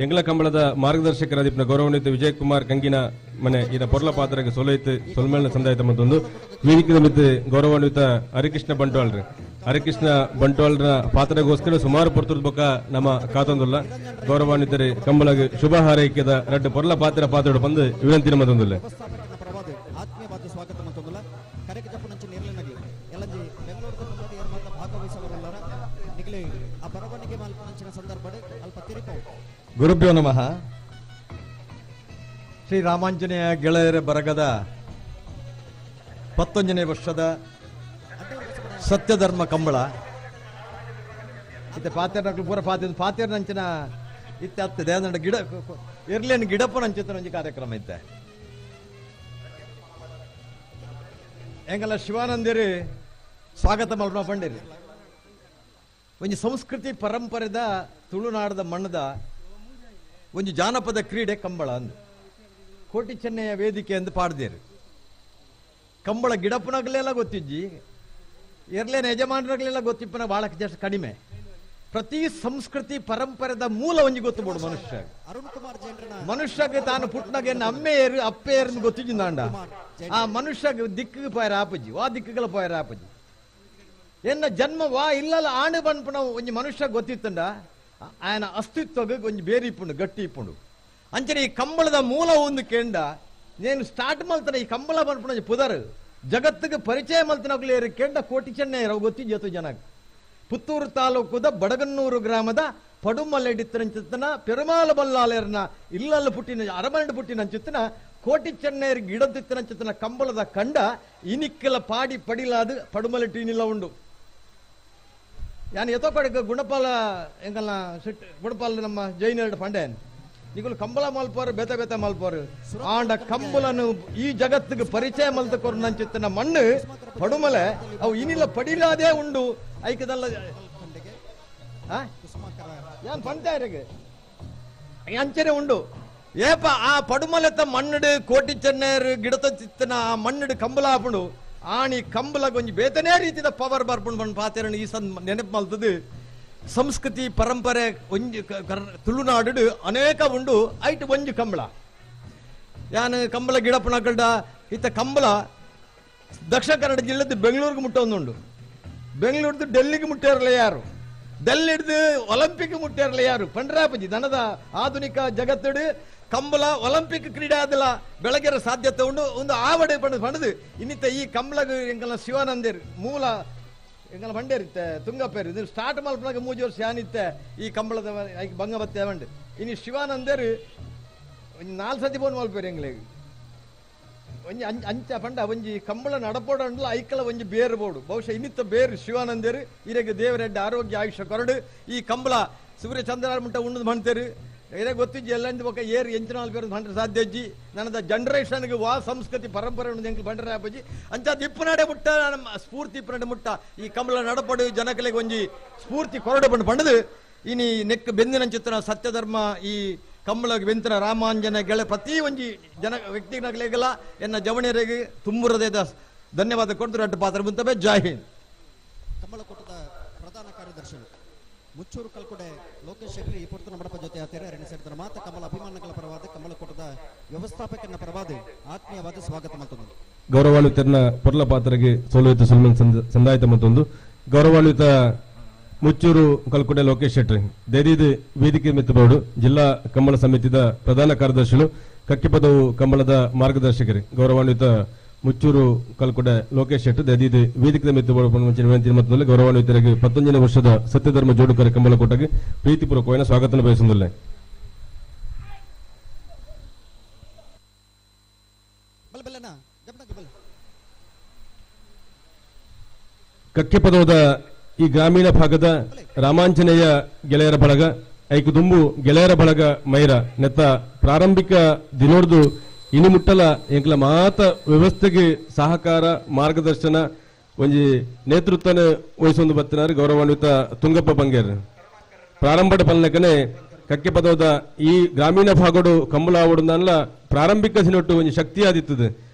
ಎಂಗ್ಲ ಕಂಬಳದ ಮಾರ್ಗದರ್ಶಕರಾದಿಪ್ನ ಗೌರವಾನ್ವಿತ ವಿಜಯಕುಮಾರ್ ಕಂಗಿನ ಮನೆ ಇದ ಪೊರ್ಲ ಪಾತ್ರಕ್ಕೆ ಸೊಲೈತು ಸೊಲ್ಮೇಳಿನ ಸಂದಾಯಿತ ಮತ್ತೊಂದು ವೇದಿಕೆದ ಮಿತ್ತು ಗೌರವಾನ್ವಿತ ಹರಿಕೃಷ್ಣ ಬಂಟ್ವಾಳ್ರಿ. ಹರಿಕೃಷ್ಣ ಬಂಟ್ವಾಳ್ರ ಪಾತ್ರಗೋಸ್ಕರ ಸುಮಾರು ಪೊರ್ತದ ಬೊಕ್ಕ ನಮ್ಮ ಕಾತೊಂದುಲ್ಲ. ಗೌರವಾನ್ವಿತರೆ ಕಂಬಳಗೆ ಶುಭ ಹಾರೈಕೆದ ರಡ್ಡು ಪೊರ್ಲ ಪಾತ್ರ ಪಾತ್ರ ಬಂದು ವಿನಂತಿನ ಮತ್ತೊಂದುಲ್ಲ. ಗುರುಭ್ಯೋ ನಮಃ. ಶ್ರೀ ರಾಮಾಂಜನೇಯ ಗೆಳೆಯರ ಬರಗದ 19ನೇ ವರ್ಷದ ಸತ್ಯಧರ್ಮ ಕಂಬಳ ಇತ್ತೆ ಪಾತೇರ್ನಕ್ಲು ಪೂರ ಪಾತೆ ಪಾತೇರ್ನಂಚಿನ ಇತ್ತೆ ಅತ್ತೆ ದೇವನಂಡ ಗಿಡ ಇರ್ಲೇನು ಗಿಡಪ್ಪನಂಚಿತ ಒಂಜಿ ಕಾರ್ಯಕ್ರಮ ಇತ್ತೆ. ಎಂಗಲ್ಲ ಶಿವಾನಂದಿರಿ ಸ್ವಾಗತ ಮಲ್ಪನ ಪಂಡಿರಿ. ಒಂಜಿ ಸಂಸ್ಕೃತಿ ಪರಂಪರೆದ ತುಳುನಾಡದ ಮಣ್ಣದ ಒಂಜಿ ಜಾನಪದ ಕ್ರೀಡೆ ಕಂಬಳ ಅಂದು ಕೋಟಿ ಚೆನ್ನಯ್ಯ ವೇದಿಕೆ ಎಂದು ಪಾಡ್ದೇರು. ಕಂಬಳ ಗಿಡಪ್ಪನಾಗಲೆಲ್ಲ ಗೊತ್ತಿಜ್ಜಿ, ಎರ್ಲೇನ ಯಜಮಾನರಾಗಲೆಲ್ಲ ಗೊತ್ತಿಪ್ಪನ ಭಾಳ ಜಾಸ್ತಿ ಕಡಿಮೆ. ಪ್ರತಿ ಸಂಸ್ಕೃತಿ ಪರಂಪರೆದ ಮೂಲ ಒಂಜಿ ಗೊತ್ತು ಬೋಡು ಮನುಷ್ಯ. ಮನುಷ್ಯಗೆ ತಾನು ಪುಟ್ಟನಾಗ ಅಮ್ಮೆಯರು ಅಪ್ಪೆಯರು ಗೊತ್ತಿಜ್ಜಿಂದಾಂಡ ಆ ಮನುಷ್ಯಗೆ ದಿಕ್ಕಿಗೆ ಪೋಯರ ಆಪಜ್ಜಿ ವಾ ದಿಕ್ಕುಗಳ ಪೋಯರ ಆಪಜ್ಜಿ ಎನ್ನ ಜನ್ಮ ವಾ ಇಲ್ಲಲ್ಲ ಆಣು ಬನ್ಪುನ ಒಂಜಿ ಮನುಷ್ಯ ಗೊತ್ತಿತ್ತಂಡ ಆಯನ ಅಸ್ತಿತ್ವಗೆ ಒಂಜಿ ಬೇರೆ ಇಪ್ಪುಂಡು ಗಟ್ಟಿ ಇಪ್ಪುಂಡು. ಅಂಚನೆ ಈ ಕಂಬಳದ ಮೂಲ ಒಂದು ಕೇಂಡ ನೇನು ಸ್ಟಾರ್ಟ್ ಮಲ್ತನ ಈ ಕಂಬಳ ಬನ್ಪುನ ಒಂಜಿ ಪುದರ್ ಜಗತ್ತಿಗೆ ಪರಿಚಯ ಮಲ್ತನಗ್ಲೇರು ಕೇಂಡ ಕೋಟಿ ಚೆನ್ನಯ್ಯರ ಗೊತ್ತಿಜ್ಜತು ಜನಕ್ಕೆ. ಪುತ್ತೂರು ತಾಲೂಕುದ ಬಡಗನ್ನೂರು ಗ್ರಾಮದ ಪಡುಮಲೆಡಿತ್ತರಂಚಿತ್ತನ ಪೆರುಮಾಲ ಬಲ್ಲಾಲೇರ್ನ ಇಲ್ಲಲ್ಲ ಪುಟ್ಟಿನ ಅರಮನೆ ಪುಟ್ಟಿನಂಚಿತ್ತನ ಕೋಟಿ ಚೆನ್ನೈರ್ ಗಿಡತಿತ್ತನಂಚಿತ್ತನ ಕಂಬಳದ ಕಂಡ ಇನಿಕ್ಕೆಲ ಪಾಡಿ ಪಡಿಲಾದ ಪಡುಮಲೆ ಟೀನಿಲ್ಲ ಉಂಡು. ಯಾನ್ ಎತ್ತೋ ಕಡೆಗೆ ಗುಣಪಾಲ ಎಂಗಲ್ಲ ಸಿಟ್ ಗುಣಪಾಲ ನಮ್ಮ ಜೈನೆರಡು ಪಂಡೆ ನಿಗುಲು ಕಂಬಳ ಮಲ್ಪೋರು ಬೇತ ಬೇತ ಮಲ್ಪೋರು ಆಂಡ ಕಂಬಳನು ಈ ಜಗತ್ತಿಗೆ ಪರಿಚಯ ಮಲ್ತಕೋರು ನಂಚಿತ್ತನ ಮಣ್ಣು ಪಡುಮಲೆ ಅವು ಇನಿಲ್ಲ ಪಡಿಲಾದೇ ಉಂಡು ಐಕದಲ್ಲ ಯಾನ್ ಪಂಚಾಯರಿಗೆ ಅಂಚನೆ ಉಂಡು. ಏಪ ಆ ಪಡುಮಲೆತ ಮಣ್ಣುಡು ಕೋಟಿ ಚೆನ್ನೇರು ಗಿಡತ ಚಿತ್ತನ ಆ ಮಣ್ಣುಡು ಕಂಬಳ ಆಪುಂಡು ಆಣಿ ಕಂಬಳ ಗೊಂಜಿ ಬೇತನೇ ರೀತಿದ ಪವರ್ ಬರ್ಪುಂಡು ಬಣ್ಣ ಪಾತೆರಣ ಈ ಸಂದ್ ನೆನಪು ಮಲ್ತದು. ಸಂಸ್ಕೃತಿ ಪರಂಪರೆ ಒಂಜಿ ತುಳುನಾಡು ಅನೇಕ ಉಂಡು ಐಟ್ ಒಂಜಿ ಕಂಬಳ. ಯಾನ್ ಕಂಬಳ ಗಿಡಪ್ಪನಕಲ್ಡ ಇತ್ತ ಕಂಬಳ ದಕ್ಷಿಣ ಕನ್ನಡ ಜಿಲ್ಲೆದು ಬೆಂಗಳೂರಿಗೆ ಮುಟ್ಟೊಂದುಂಡು, ಬೆಂಗಳೂರ್ದು ಡೆಲ್ಲಿಗೆ ಮುಟ್ಟೇರಲ್ಲ ಯಾರು, ಡೆಲ್ಲಿ ಹಿಡ್ದು ಒಲಿಂಪಿಕ್ ಮುಟ್ಟೇರಲ್ಲ ಯಾರು. ಪಂಡ್ರಾಪಜಿ ದನದ ಆಧುನಿಕ ಜಗತ್ತುಡು ಕಂಬಳ ಒಲಿಂಪಿಕ್ ಕ್ರೀಡೆ ಆದಲ್ಲ ಬೆಳಗೆರ ಸಾಧ್ಯತೆ ಉಂಡು ಒಂದು ಆವಡೆ ಪಂಡದು ಪಂಡದು ಇನ್ನಿತ ಈ ಕಂಬಳಗ ಎಂಕಲ್ನ ಶಿವಾನಂದೇರ್ ಮೂಲ ಎಂಗಲ ಬಂಡೇರಿತ್ತೆ ತುಂಗಪ್ಪೇರು ಇದು ಸ್ಟಾರ್ಟ್ ಮಲ್ಪನಾಗ 3 ವರ್ಷ ಯಾನಿತ್ತೆ ಈ ಕಂಬಳದ ಐಕ್ ಬಂಗ ಬತ್ತೆ ಬಂಡು ಇನ್ನು ಶಿವಾನಂದೇರು ಒಂಜಿ 4 ಸತಿ ಫೋನ್ ಮಲ್ಪೇರು ಎಂಗ್ಲೆಗ್ ಒಂಜಿ ಅಂಚ ಪಂಡ ಒಂಜಿ ಕಂಬಳ ನಡಪೋಡಂಡ್ಲ ಐಕಲ ಒಂಜಿ ಬೇರು ಬೋಡು ಬಹುಶಃ ಇನ್ನಿತ್ತ ಬೇರು ಶಿವಾನಂದೇರು ಇರೆಗ್ ದೇವರೆಡ್ಡ ಆರೋಗ್ಯ ಆಯುಷ್ಯ ಕೊರಡು ಈ ಕಂಬಳ ಸೂರ್ಯ ಚಂದ್ರ ಮುಟ್ಟ ಉಂಡು ಮಾಡ್ತೇರು ಇದೇ ಗೊತ್ತಿಜ್ಜಿ ಎಲ್ಲ ಬೊಕ್ಕ ಏರು ಎಂಚಿನ ಪೇರು ಬಂಡ್ರೆ ಸಾಧ್ಯ ಅಜ್ಜಿ ನನ್ನದ ಜನರೇಷನ್ಗೆ ವಾ ಸಂಸ್ಕೃತಿ ಪರಂಪರೆ ಉಂಡು ಎಂಕ್ಲು ಬಂಡ್ರೆ ಅಪ್ಪಾಜಿ ಅಂಚಾದ ಇಪ್ಪನಾಡೆ ಮುಟ್ಟ ನಮ್ಮ ಸ್ಫೂರ್ತಿ ಇಪ್ಪನಾಡೆ ಮುಟ್ಟ ಈ ಕಂಬಳ ನಡಪಡು ಜನಕಲಿಗೆ ಒಂಜಿ ಸ್ಫೂರ್ತಿ ಕೊರಡು ಬಂಡು ಬಂಡದು ಇನಿ ನೆಕ್ ಬೆಂದಿನ ಚಿತ್ರ ಸತ್ಯಧರ್ಮ ಈ ಕಂಬಳ ಬೆಂತನ ರಾಮಾಂಜನ ಗೆಳೆ ಪ್ರತಿ ಒಂಜಿ ಜನ ವ್ಯಕ್ತಿಗಳಿಗೆಲ್ಲ ಎನ್ನ ಜವಣಿಯರಿಗೆ ತುಂಬುರದೇದ ಧನ್ಯವಾದ ಕೊಡ್ತಾರೆ. ಅಡ್ಡು ಪಾತ್ರ ಬಂತವೆ. ಜೈ ಹಿಂದ್. ಕಂಬಳಕೂಟದ ಪ್ರಧಾನ ಕಾರ್ಯದರ್ಶಿಗಳು ಮುಚ್ಚೂರು ಕಲ್ಕೊಡೆ ಲೋಕೇಶ್ ಶೆಟ್ಟಿ ಈ ಪುರ್ತನ ಮಡಪ ಜೊತೆ ಆತೇರೆ ಅರಣ್ಯ ಸೇರಿದ ಮಾತ ಕಮಲ ಅಭಿಮಾನಗಳ ಪರವಾದ ಕಮಲಕೂಟದ ವ್ಯವಸ್ಥಾಪಕನ ಪರವಾದ ಆತ್ಮೀಯವಾದ ಸ್ವಾಗತ ಮತ್ತೊಂದು ಗೌರವಾನ್ವಿತರನ್ನ ಪೊರ್ಲ ಪಾತ್ರಗೆ ಸೋಲುವಿತ ಸುಲ್ಮನ್ ಸಂದಾಯಿತ ಮತ್ತೊಂದು ಗೌರವಾನ್ವಿತ ಮುಚ್ಚೂರು ಕಲ್ಕುಡೆ ಲೋಕೇಶ್ ಶೆಟ್ಟಿ ದೇದಿದ ವೇದಿಕೆ ಮಿತ್ತಬೋಡು ಜಿಲ್ಲಾ ಕಂಬಳ ಸಮಿತಿದ ಪ್ರಧಾನ ಕಾರ್ಯದರ್ಶಿಗಳು ಕಕ್ಕಿಪದವು ಕಂಬಳದ ಮಾರ್ಗದರ್ಶಕರು ಗೌರವಾನ್ವಿತ ಮುಚ್ಚೂರು ಕಲ್ಕುಡೆ ಲೋಕೇಶ್ ಶೆಟ್ಟಿ ದೇದಿದ ವೇದಿಕೆ ಮಿತ್ತಬೋಡು ವಿನಂತಿ ಮತ್ತೊಂದು ಗೌರವಾನ್ವಿತರಿಗೆ 19ನೇ ವರ್ಷದ ಸತ್ಯಧರ್ಮ ಜೋಡುಕರ ಕಂಬಳಕೂಟಕ್ಕೆ ಪ್ರೀತಿಪೂರ್ವಕವಾಗಿ ಸ್ವಾಗತ ಬಯಸುವುದಿಲ್ಲ. ಕಕ್ಕೆಪದವದ ಈ ಗ್ರಾಮೀಣ ಭಾಗದ ರಾಮಾಂಜನೇಯ ಗೆಳೆಯರ ಬಳಗ ಐಕುದುಂಬು ಗೆಳೆಯರ ಬಳಗ ಮೈರ ನೆತ್ತ ಪ್ರಾರಂಭಿಕ ದಿನೋರ್ದು ಇನಿ ಮುಟ್ಟಲ ಎಂಕ್ಲ ಮಾತ ವ್ಯವಸ್ಥೆಗೆ ಸಹಕಾರ ಮಾರ್ಗದರ್ಶನ ಒಂಜಿ ನೇತೃತ್ವನ ವಹಿಸೊಂದು ಬತ್ತಿನಾರು ಗೌರವಾನ್ವಿತ ತುಂಗಪ್ಪ ಬಂಗೇರ್. ಪ್ರಾರಂಭದ ಪಲ್ನಕನೆ ಕಕ್ಕೆ ಪದವದ ಈ ಗ್ರಾಮೀಣ ಭಾಗಡು ಕಂಬಳಾವಡುನಲ್ಲ ಪ್ರಾರಂಭಿಕ ದಿನೊಟ್ಟು ಒಂಜಿ ಶಕ್ತಿಯಾದಿತ್ತದೆ.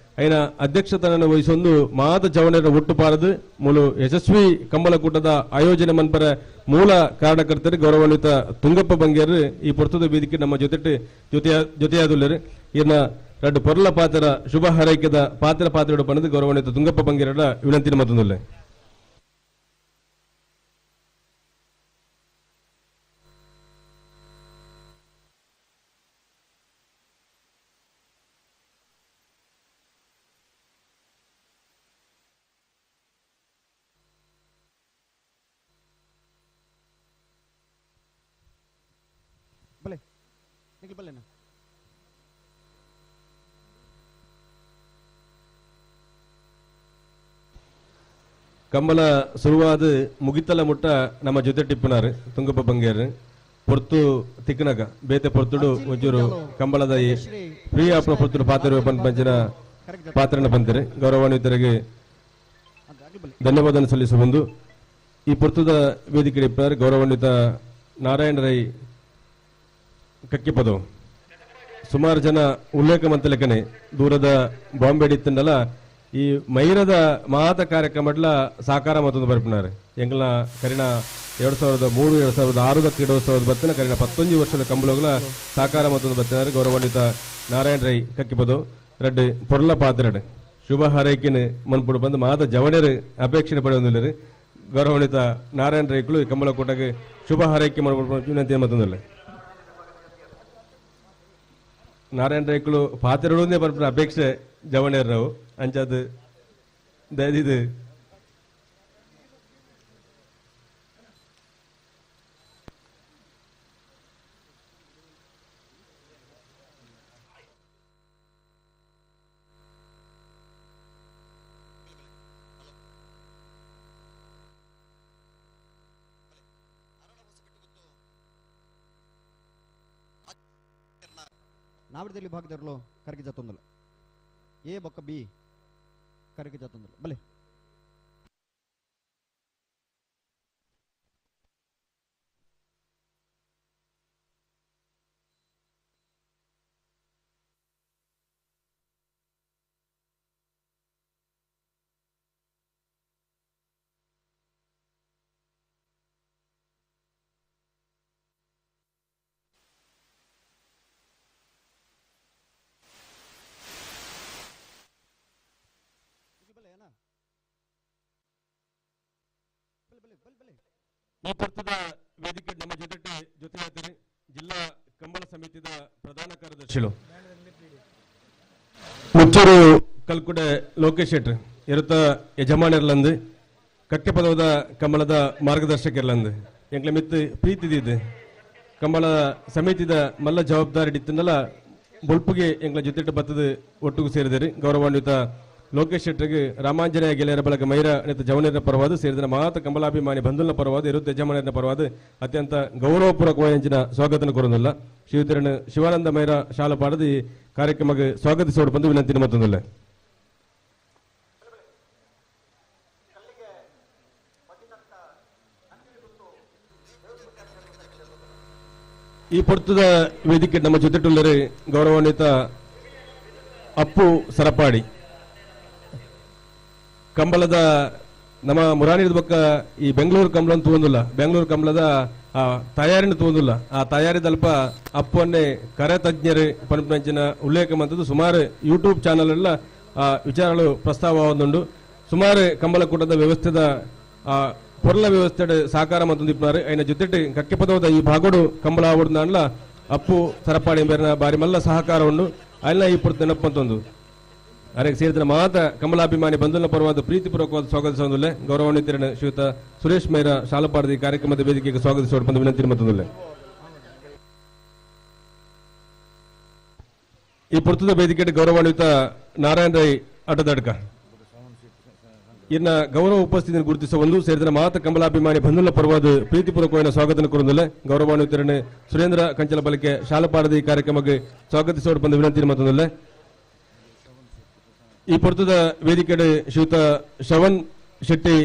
ಐನ ಅಧ್ಯಕ್ಷತನನ್ನು ವಹಿಸೊಂದು ಮಾತ ಜವನರ ಒಟ್ಟುಪಾರದು ಮೂಲ ಯಶಸ್ವಿ ಕಂಬಳಕೂಟದ ಆಯೋಜನೆ ಮನ್ಪರ ಮೂಲ ಕಾರಣಕರ್ತರು ಗೌರವಾನ್ವಿತ ತುಂಗಪ್ಪ ಬಂಗೇರ್ ಈ ಪೊರ್ತದ ವೇದಿಕೆ ನಮ್ಮ ಜೊತೆಯಾದುಲ್ಲರು. ಇನ್ನ ರಡ್ಡು ಪೊರ್ಲ ಪಾತ್ರ ಶುಭ ಹಾರೈಕೆದ ಪಾತ್ರ ಪಾತ್ರ ಪಣದು ಗೌರವಾನ್ವಿತ ತುಂಗಪ್ಪ ಬಂಗೇರ ವಿನಂತಿ ಮತ್ತೊಂದುಲ್ಲೆ. ಕಂಬಳ ಶುರುವಾದ ಮುಗಿತಲ ಮುಟ್ಟ ನಮ್ಮ ಜೊತೆ ಟಿಪ್ಪುನಾರು ತುಂಗಪ್ಪ ಬಂಗೇರು ಪೊರ್ತು ತಿಕ್ಕನಗ ಬೇತೆ ಪೊರ್ತುಡು ಒಂಚೂರು ಕಂಬಳದ ಪ್ರಿಯ ಪೊರ್ತುಡು ಪಾತ್ರ ಪಂಚಿನ ಪಾತ್ರನ ಬಂದರೆ ಗೌರವಾನ್ವಿತರಿಗೆ ಧನ್ಯವಾದ ಸಲ್ಲಿಸಬಹುದು. ಈ ಪೊರ್ತುದ ವೇದಿಕೆ ಟಿಪ್ಪುನಾರು ಗೌರವಾನ್ವಿತ ನಾರಾಯಣ ರೈ ಕಕ್ಕಿಪದವು. ಸುಮಾರು ಜನ ಉಲ್ಲೇಖ ಮಂತಲೆಕನೆ ದೂರದ ಬಾಂಬೆ ಇತ್ತಂಡಲ್ಲ ಈ ಮೈರದ ಮಾತ ಕಾರ್ಯಕ್ರಮಡ್ಲ ಸಾಕಾರ ಮತ್ತೊಂದು ಬರ್ಪಿನಾರೆ ಎಂಗ್ಲ ಕರಿಣ 2003 2006 2010 ಕರಿಣ 19 ವರ್ಷದ ಕಂಬಳಗಳ ಸಾಕಾರ ಮತ್ತೊಂದು ಬರ್ತಿನಾರೆ ಗೌರವಾನ್ವಿತ ನಾರಾಯಣ ರೈ ಕಕ್ಕಿಪದು. ರಡ್ಡು ಪೊರ್ಲ ಪಾತ್ರಡು ಶುಭ ಹಾರೈಕೆನ ಮನ್ಪುಡು ಬಂದು ಮಾತ ಜವಣರು ಅಪೇಕ್ಷಣೆ ಪಡೆಯೊಂದಿಲ್ಲರು ಗೌರವಾನ್ವಿತ ನಾರಾಯಣ ರೈಗಳು ಈ ಕಂಬಳಕೂಟಕ್ಕೆ ಶುಭ ಹಾರೈಕೆ ವಿನಂತಿ ಮತ್ತೊಂದಿಲ್ಲ. ನಾರಾಯಣ ರೈಗಳು ಪಾತ್ರಗಳನ್ನೇ ಬರ್ಪಿನ ಅಪೇಕ್ಷೆ ಜವಣೇರ್ರವು ಅಂಚಾದ ದಯದಿದು ನಾವಿಡದಲ್ಲಿ ಭಾಗದವರು ಕರಗಿ ಜತ್ತೊಂದಲ್ಲ ಎ ಬೊಕ್ಕ ಬಿ ಕರಗಿ ಜತ್ತೊಂದಲ್ಲ ಬಲೆ ಈ ಪರ್ತದ ವೇದಿಕೆ ನಮ್ಮ ಜೊತೆ ಜೊತೆಯಾದರೆ ಜಿಲ್ಲಾ ಕಂಬಳ ಸಮಿತಿದ ಪ್ರಧಾನ ಕಾರ್ಯದರ್ಶಿಗಳು ಮುಚ್ಚೂರು ಕಲ್ಕುಡೆ ಲೋಕೇಶ್ ಶೆಟ್ಟಿ ಇರುತ್ತ ಯಜಮಾನರ್ಲಂದು ಕಕ್ಕೆಪದವದ ಕಮಲದ ಮಾರ್ಗದರ್ಶಕರ್ಲಂದು ಎಂಕ್ಲ ಮಿತ್ತು ಪ್ರೀತಿ ದೀದ್ ಕಂಬಳ ಸಮಿತಿದ ಮಲ್ಲ ಜವಾಬ್ದಾರಿ ಇತ್ತಿನಲ್ಲ ಬೊಲ್ಪುಗೆ ಎಂಕ್ಲ ಜೊತೆಟ್ ಬತ್ತದ ಒಟ್ಟುಗು ಸೇರಿದರು ಗೌರವಾನ್ವಿತ ಲೋಕೇಶ್ ಶೆಟ್ಟರಿಗೆ ರಾಮಾಂಜನೇಯ ಗೆಳೆಯರ ಬಳಗ ಮೈರ ನೆತ್ತ ಜವನರ ಪರವಾದ ಸೇರಿದ ಮಾತ ಕಂಬಲಾಭಿಮಾನಿ ಬಂಧುಲ ಪರವಾದ ಇರುತ್ತೆ ಯಜಮಾನರ ಪರವಾದ ಅತ್ಯಂತ ಗೌರವಪೂರ್ವಕವಾದ ಸ್ವಾಗತನ ಕೋರೊಂದಿಲ್ಲ ಶ್ರೀಧರನ್ ಶಿವಾನಂದ ಮೈರ ಶಾಲಾ ಪಾಡದ ಈ ಕಾರ್ಯಕ್ರಮಕ್ಕೆ ಸ್ವಾಗತಿಸೋಡು ಬಂದು ವಿನಂತಿ ಮತ್ತೊಂದಿಲ್ಲ. ಈ ಪೊರ್ತದ ವೇದಿಕೆ ನಮ್ಮ ಜೊತೆಟುಲ್ಲರೆ ಗೌರವಾನ್ವಿತ ಅಪ್ಪು ಸರಪಾಡಿ ಕಂಬಳದ ನಮ್ಮ ಮುರಾನಿದ ಬೊಕ್ಕ ಈ ಬೆಂಗಳೂರು ಕಂಬಳ ಅಂತ ತೂವೊಂದುಲ್ಲ, ಬೆಂಗಳೂರು ಕಂಬಳದ ಆ ತಯಾರಿನ ತೂವೊಂದುಲ್ಲ. ಆ ತಯಾರಿದಲ್ಪ ಅಪ್ಪನ್ನೇ ಕರೆ ತಜ್ಞರು ಪನ್ಪಂಚಿನ ಉಲ್ಲೇಖ ಮಂತದ್ದು ಸುಮಾರು ಯೂಟ್ಯೂಬ್ ಚಾನಲ್ ಎಲ್ಲ ಆ ವಿಚಾರಗಳು ಪ್ರಸ್ತಾವ ಒಂದುಂಡು. ಸುಮಾರು ಕಂಬಳಕೂಟದ ವ್ಯವಸ್ಥೆದ ಆ ಪೊರ್ಲ ವ್ಯವಸ್ಥೆ ಸಹಕಾರ ಮತ್ತು ಇಪ್ಪನಾರು ಐನ ಜೊತೆಟ್ ಕಕ್ಕೆಪದವದ ಈ ಭಾಗೋಡು ಕಂಬಳ ಆವಡ್ದಾಂಡ್ಲ ಅಪ್ಪು ಸರಪಾಡಿ ಎಂಬೆರ್ನ ಬಾರಿ ಮಲ್ಲ ಸಹಕಾರ ಉಂಡು ಅಲ್ಲ ಈ ಪುರ್ತ ನೆನಪಂತೊಂದು ಅರೆಗೆ ಸೇರಿದ ಮಾತ ಕಮಲಾಭಿಮಾನಿ ಬಂಧುಲ ಪರವಾದ ಪ್ರೀತಿಪೂರ್ವಕವಾದ ಸ್ವಾಗತಿಸುವುದಿಲ್ಲ ಗೌರವಾನ್ವಿತರನ್ನು ಶ್ರೀಯುತ ಸುರೇಶ್ ಮೈರ ಶಾಲಪಾಡದಿ ಕಾರ್ಯಕ್ರಮದ ವೇದಿಕೆಗೆ ಸ್ವಾಗತಿಸುವ ಬಂದು ವಿನಂತಿ ಮತ್ತೊಂದಿಲ್ಲ. ಈ ಪುರ್ತದ ವೇದಿಕೆ ಗೌರವಾನ್ವಿತ ನಾರಾಯಣ ರೈ ಅಟದಡ್ಕ ಇನ್ನ ಗೌರವ ಉಪಸ್ಥಿತಿಯನ್ನು ಗುರುತಿಸುವ ಒಂದು ಸೇರಿದ ಮಾತ ಕಮಲಾಭಿಮಾನಿ ಬಂಧುಲ ಪರವಾದ ಪ್ರೀತಿಪೂರ್ವಕವಾದ ಸ್ವಾಗತ ಕೋರುವುದಿಲ್ಲ ಗೌರವಾನ್ವಿತರನ್ನು ಸುರೇಂದ್ರ ಕಂಚಲ ಬಲಿಕೆ ಶಾಲಪಾಡದಿ ಕಾರ್ಯಕ್ರಮಕ್ಕೆ ಸ್ವಾಗತಿಸುವ ಬಂದು ವಿನಂತಿ ಮತ್ತೊಂದಿಲ್ಲ. ಈ ಪೊರ್ತದ ವೇದಿಕೆ ಶ್ರೀಯುತ ಶ್ರವಣ್ ಶೆಟ್ಟಿ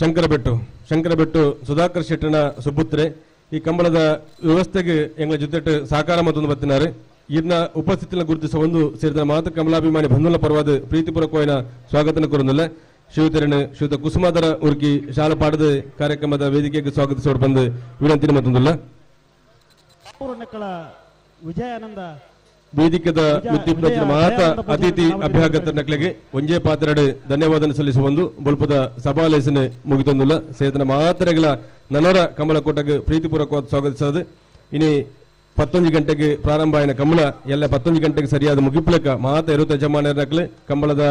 ಶಂಕರಬೆಟ್ಟು ಸುಧಾಕರ್ ಶೆಟ್ಟನ ಸುಪುತ್ರೆ ಈ ಕಂಬಳದ ವ್ಯವಸ್ಥೆಗೆ ಎಂಗಳ ಜೊತೆ ಸಹಕಾರ ಮತ್ತೊಂದು ಬತ್ತಿನಾರೆ ಇನ್ನ ಉಪಸ್ಥಿತಿಯನ್ನು ಗುರುತಿಸುವ ಒಂದು ಸೇರಿದ ಮಾತ ಕಮಲಾಭಿಮಾನಿ ಬಂಧುಲ ಪರವಾದ ಪ್ರೀತಿಪೂರ್ವಕವಾದ ಸ್ವಾಗತನ ಕೋರುವುದಿಲ್ಲ ಶ್ರೀಯುತರನ್ನು ಶ್ರೀಯುತ ಕುಸುಮಾದರ ಉರ್ಕಿ ಶಾಲಾ ಪಾಡದ ಕಾರ್ಯಕ್ರಮದ ವೇದಿಕೆಗೆ ಸ್ವಾಗತಿಸುವ ಬಂದು ವಿನಂತಿ ಮತ್ತೊಂದಿಲ್ಲ. ವಿಜಯಾನಂದ ವೇದಿಕೆದ ಮಿತ್ತಿಪ್ರಚಿನ ಮಾತ ಅತಿಥಿ ಅಭ್ಯಾಗತ ನಕ್ಲೆಗೆ ಒಂಜೇ ಪಾತ್ರಡು ಧನ್ಯವಾದ ಸಲ್ಲಿಸುವ ಒಂದು ಬೊಲ್ಪದ ಸಭಾಲೇಸನೆ ಮುಗಿತೊಂದುಲ್ಲ ಸೇತನ ಮಾತ್ರಗಳ ನನರ ಕಮಲಕೋಟಗೆ ಪ್ರೀತಿಪೂರ್ವಕವಾದ ಸ್ವಾಗತಿಸೋದು. ಇನಿ 11 ಗಂಟೆಗೆ ಪ್ರಾರಂಭ ಆಯ್ನ ಕಮಲ ಎಲ್ಲ 11 ಗಂಟೆಗೆ ಸರಿಯಾದ ಮುಗಿಪ್ಲಕ ಮಾತ ಇರುತ್ತ ಯಜಮಾನರ ನಕ್ಲೆ ಕಂಬಳದ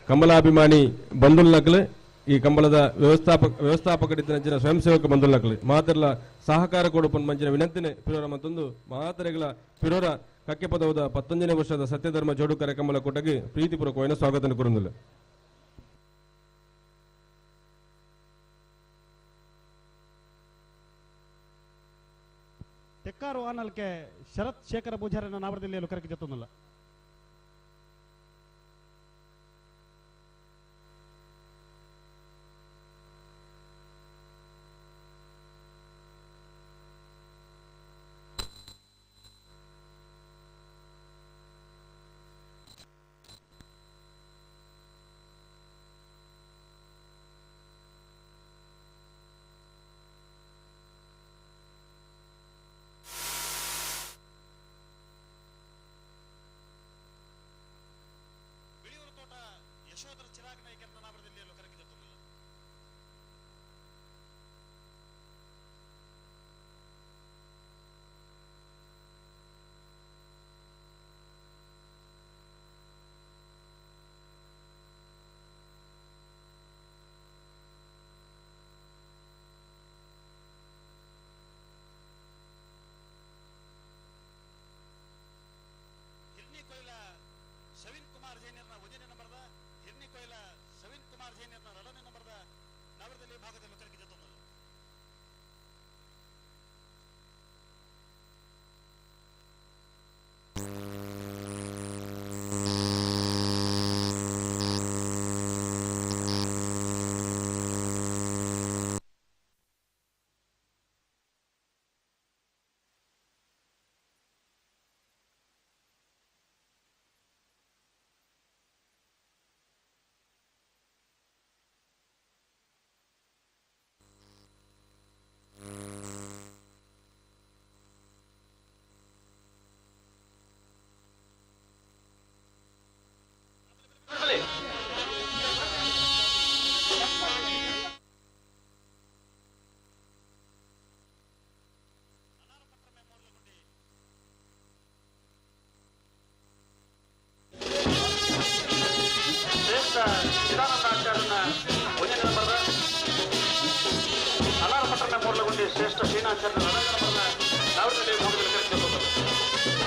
ಕಮಲಾಭಿಮಾನಿ ಬಂಧುಲ್ ನಕ್ಲೆ ಈ ಕಂಬಳದ ವ್ಯವಸ್ಥಾಪಕರಿದ್ದ ಜನ ಸ್ವಯಂ ಸೇವಕ ಬಂಧುಲ್ ನಕ್ಲೆ ಮಾತ್ರಲ್ಲ ಸಹಕಾರ ಕೊಡು ಮಂಚಿನ ವಿನಂತಿನೆ ಪಿರೋರ ಮತ್ತೊಂದು ಮಾತರೆಗಳ ಪಿರೋರ ಕಕ್ಕೆಪದವದ 19ನೇ ವರ್ಷದ ಸತ್ಯಧರ್ಮ ಜೋಡುಕರೆ ಕಂಬಳ ಕೂಟಕ್ಕೆ ಪ್ರೀತಿಪೂರ್ವಕವಾದ ಸ್ವಾಗತ ಕೋರುವುದಿಲ್ಲ. ತೆಕ್ಕಾರು ಆನಲ್ಕೆ ಶರತ್ ಶೇಖರ ಪೂಜಾರನ್ನ ನಾವರದಲ್ಲಿ ಕರಕಿ ಜೊತ್ತೊಂದಿಲ್ಲ. ಯಶೋಧರ ಚಿರಾಗ್ ನಾಯ್ಕರನ್ನ ನಾವರದಲ್ಲಿ ಕರಕಿ ಜೊತ್ತೊಂದಿಲ್ಲ. ಹಿರ್ನಿಕೊಯ್ಲ ಶವಿನ್ ಕುಮಾರ್ ಜೈನರ್ನ ಒಂದನೇ ನಂಬರ್ದ ಹಿರ್ನಿಕೊಯ್ಲ ಶವಿನ್ ಕುಮಾರ್ ಜೈನರ್ನ ಎರಡನೇ ನಂಬರ್ದ ನವರದಲ್ಲಿ ಭಾಗದಲ್ಲಿ ಕರಕಿ ಜೊತ್ತೊಂದಿಲ್ಲ. ಆಚಾರ್ಯ ರಡನೇ ನಂಬರ್ದ ನಾವರದಲ್ಲಿ ಭಾಗದಲ್ಲಿ ಕರೆಕ್ಟ್.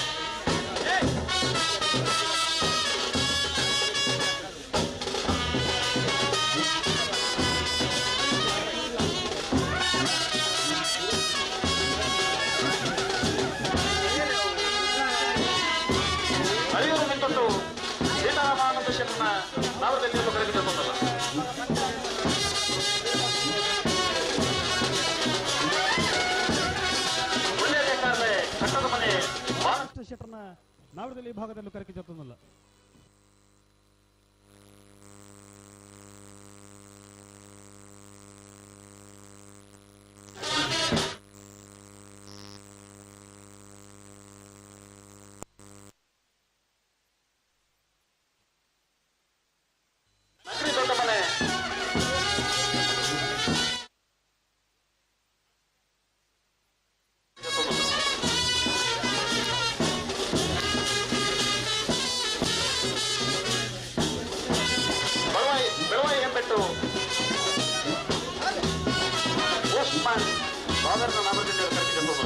ಹಳಿಯೂರು ನಿಂತೊಟ್ಟು ಸೀತಾರಾಮಾನಂದ ಶೆಟ್ಟನ ನಾವರದಲ್ಲಿ ಕರೆದಿಟ್ಟುಕೊಂಡಲ್ಲ. ಒಳ್ಳೆಯ ಕಾರ್ಲೆ ಕಟ್ಟದ ಮನೆ ಶೆಟ್ಟರ್ನ ನಾವರದಲ್ಲಿ ಭಾಗದಲ್ಲೂ ಕರೆಕಿಜತ್ತೊಂದಲ್ಲ. ನಗರಿ ದೊಡ್ಡ ಮನೆ ಬೆಳವಾಯಿ ಬೆಳವಾಯಿ ಹೆಬ್ಬೆಟ್ಟು ಪೋಸ್ಟ್ ಮ್ಯಾನ್ ಬಾದರ್ನ ನಾಮದಿಂದ ಕರೆಸಿಕೊಂಡು.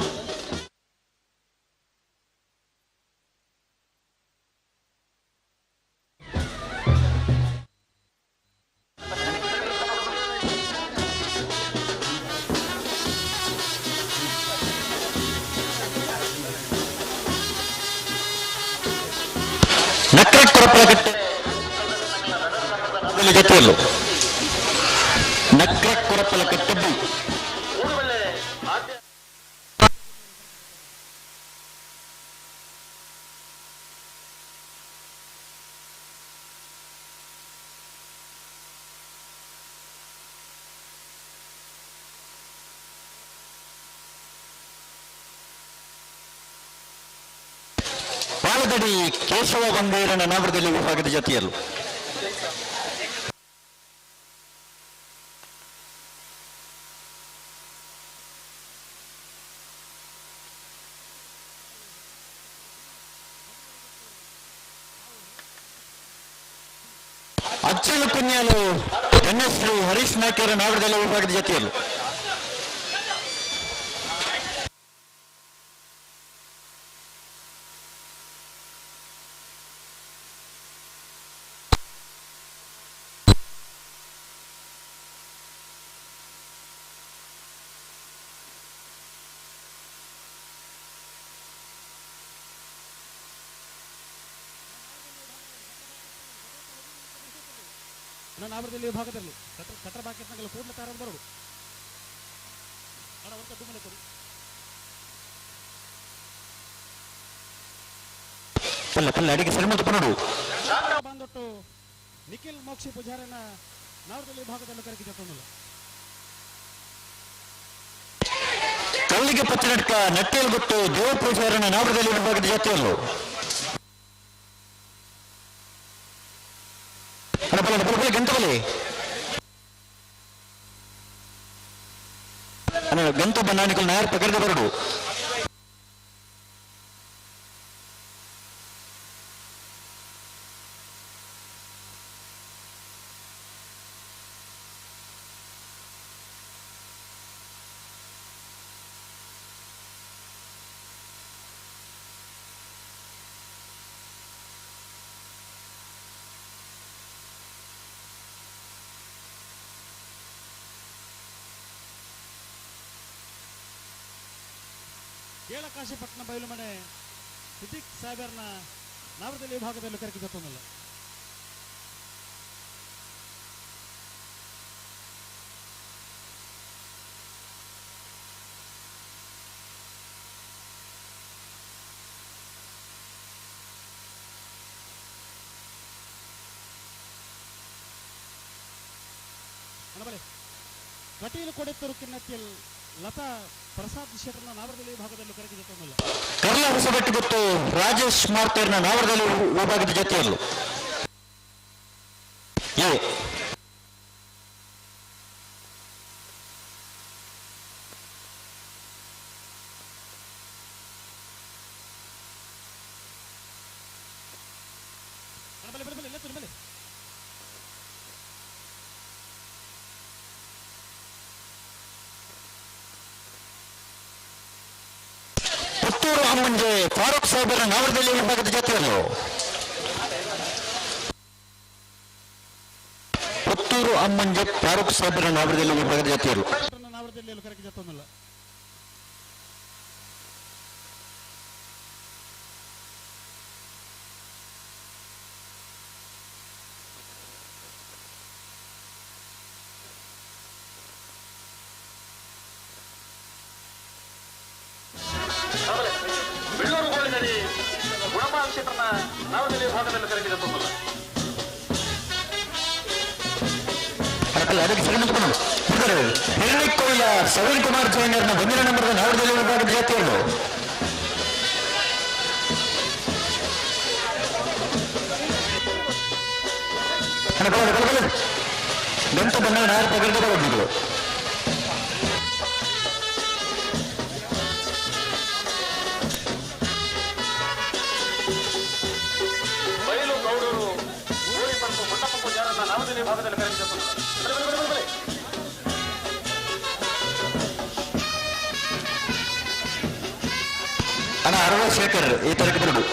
ಜೊತೆಯಲ್ಲೂ ನಕ್ರ ಕೊರಪಲ ಕಟ್ಟಬ್ಬಿ ಮೂಡುಬೆಳ್ಳೆ ಆದ್ಯ ಪಾಲದಡಿ ಕೇಶವ ಬಂಗೇರನ ನಾವರದಲ್ಲಿ ವಿಭಾಗದ ಜೊತೆಯಲ್ಲೂ ಅಚ್ಚಲು ಕುನ್ಯಾಲು ಧನ್ಯಶ್ರೀ ಹರೀಶ್ ನಾಯ್ಕರ ನಾವರದಲ್ಲಿ ವಿಭಾಗದ ಜೊತೆಯಲ್ಲೂ ನನ್ನ ಆವರದಲ್ಲಿ ವಿಭಾಗದಲ್ಲಿ ಕಟ್ರ ಕಟ್ರ ಬಾಕಿ ಕೂಡಲೇ ತಾರ ಬರೋದು ಅಡ ಹೊರತ ದುಮ್ಮಲೆ ಕೊಡಿ. ಪಲ್ಲ ಪಲ್ಲ ಅಡಿಗೆ ಸರಿ ಮತ್ತು ಪನ್ನಡು ಬಂದೊಟ್ಟು ನಿಖಿಲ್ ಮೋಕ್ಷಿ ಪೂಜಾರನ ನಾವರದಲ್ಲಿ ವಿಭಾಗದಲ್ಲಿ ಕರೆಕಿಜತ್ತೊಂದಲ್ಲ. ಕಲ್ಲಿಗೆ ಪಚ್ಚನಟ್ಕ ನಟ್ಟೆಲ್ ಗೊತ್ತು ದೇವ ಪೂಜಾರನ ನಾವರದಲ್ಲಿ ವಿಭಾಗದ ಜೊತೆಯಲ್ಲೂ ಬಲ ಬಲ ಬಲ ಗಂಟಬಲಿ ಗಂತ ಬನ್ನಾಣಿಕಲ್ ನಾಯರ್ ಪಕಡ್ದು ಬರಡು. ಕೇಳಕಾಶಿಪಟ್ಟಣ ಬಯಲುಮನೆ ಸಿದ್ದಿಕ್ ಸಾಹೇಬರ್ನ ನಾವರದಲ್ಲಿ ವಿಭಾಗದಲ್ಲಿ ಕರೆಕಿಜತ್ತೊಂದಲ್ಲ. ಕಟೀಲು ಕೊಡೆತ್ತರು ಕಿನ್ನತ್ತಿಲ್ ಲತಾ ಪ್ರಸಾದ್ ಶೆಟ್ಟರ್ನ ನಾವರದಲ್ಲಿ ವಿಭಾಗದಲ್ಲಿ ಕರೆಕಿಜತ್ತೊಂದಲ್ಲ. ಕರ್ಲ ಹೊಸಬೆಟ್ಟು ಗೊತ್ತು ರಾಜೇಶ್ ಮಾರ್ತೇರ್ನ ನಾವರದಲ್ಲಿ ವಿಭಾಗದ ಜೊತೆಯಲ್ಲೂ ಎ ಬಲೆ ಬಲೆ ಬಲೆ ಎಲ್ಲ ಬಲೆ ಪುತ್ತೂರು ಅಮ್ಮಂಜೆ ಫಾರೂಕ್ ಸಾಹೇಬರ ನಾವರದಲ್ಲಿ ವಿಭಾಗದ ಜಾತಿಯರು. ಪುತ್ತೂರು ಅಮ್ಮಂಜೆ ಫಾರೂಕ್ ಸಾಹೇಬರ ನಾವರದಲ್ಲಿ ವಿಭಾಗದ ಜಾತಿಯರು. ಸವೀನ್ ಕುಮಾರ್ ಜೈನರ್ನ ಒಂದನೇ ನಂಬರ್ದ ನಾವರದಲ್ಲಿ ವಿಭಾಗದ ಜಾತಿಯರು. ಗಂಟು ಬಣ್ಣ ನಾರು ಪಗಡ್ದ ಹೋಗಿದ್ರು. ಬಯಲು ಗೌಡರು ಗೋಳಿ ಪಂಪು ಪುಟ್ಟಪ್ಪ ಪೂಜಾರನ್ನ ನಾವದಲ್ಲಿ ಭಾಗದಲ್ಲಿ ಕರೆದಿದ್ದರು. ಅಣ್ಣ ಅರವ ಶೇಖರ್ ಈ ತರಕ ಬರಡು.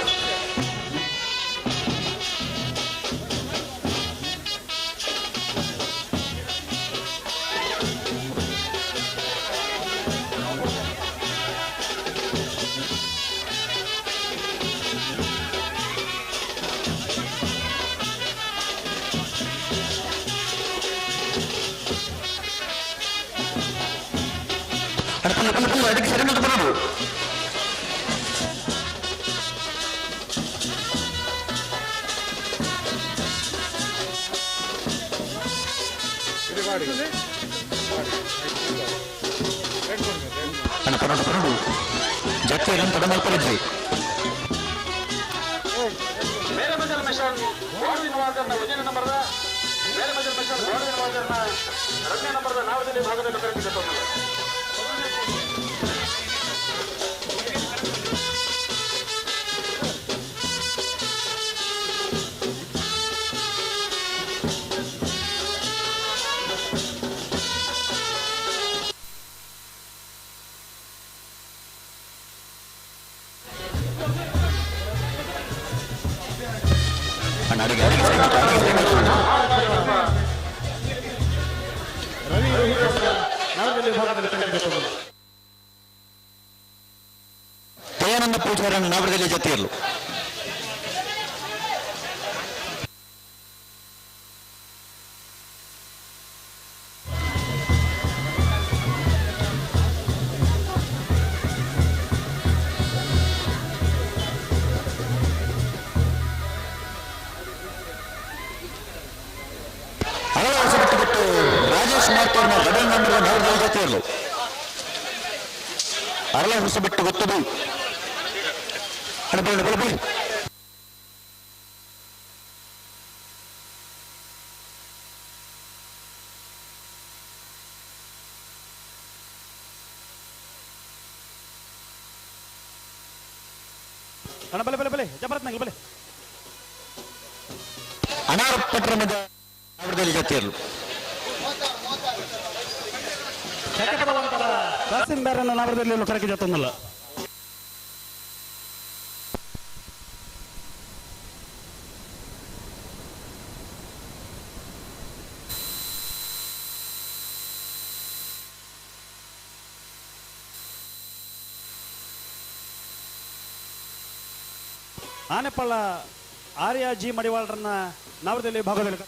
ಅದಕ್ಕೆ ಸರಿ ಬರೋದು. ಜತ್ತಿಯನ್ನು ತಡಮಾಡ್ಕೊಂಡಿದ್ವಿ. ಮೇಲೆಮಜಲ್ ಮಿಷನ್ ಗೋಲ್ಡಿನ್ ವಾಜರ್ನ ಒಂದನೇ ನಂಬರ್ದ ಮೇಲೆಮಜಲ್ ಮಿಷನ್ ಗೋಲ್ಡಿನ್ ವಾಜರ್ನ ಎರಡನೇ ನಂಬರ್ದ ನಾವದಲ್ಲಿ ಭಾಗದಲ್ಲಿ ಕರೆದಿದ್ದ. ದಯಾನಂದ ಪೂಜಾರನ ನಾವರದಲ್ಲಿ ಜೊತೆಯಲ್ಲೂ ರಾಜೇಶ್ ಮಾತವ್ರನ್ನ ಗಡಲ್ ನಂಬರ್ ನಾವರದಲ್ಲಿ ಜೊತೆಯಲ್ಲೂ ಅರಳ ಹೊಸ ಬಿಟ್ಟು ಗೊತ್ತದು. ಬರಲಿ ಬರಲಿ. ಅಣ್ಣ ಬಲೆ ಬಲೆ ಬಲೆ ಜಬರತ್ ನಂಗೆ ಬಲೆ. ಅನಾರಪ್ಪಟ್ರ ಮಧ್ಯ ನಾವರದಲ್ಲಿ ಜೊತೆಯಲ್ಲೂ ಕಾಸಿಂ ಬೇರನ್ನ ನಾವರದಲ್ಲಿ ಕರಕೆ ಜೊತೆನಲ್ಲ. ಆನೆಪಳ್ಳ ಆರ್ಯ ಜಿ ಮಡಿವಾಳರನ್ನ ನಾವರದಲ್ಲಿ ಭಾಗದಲ್ಲಿ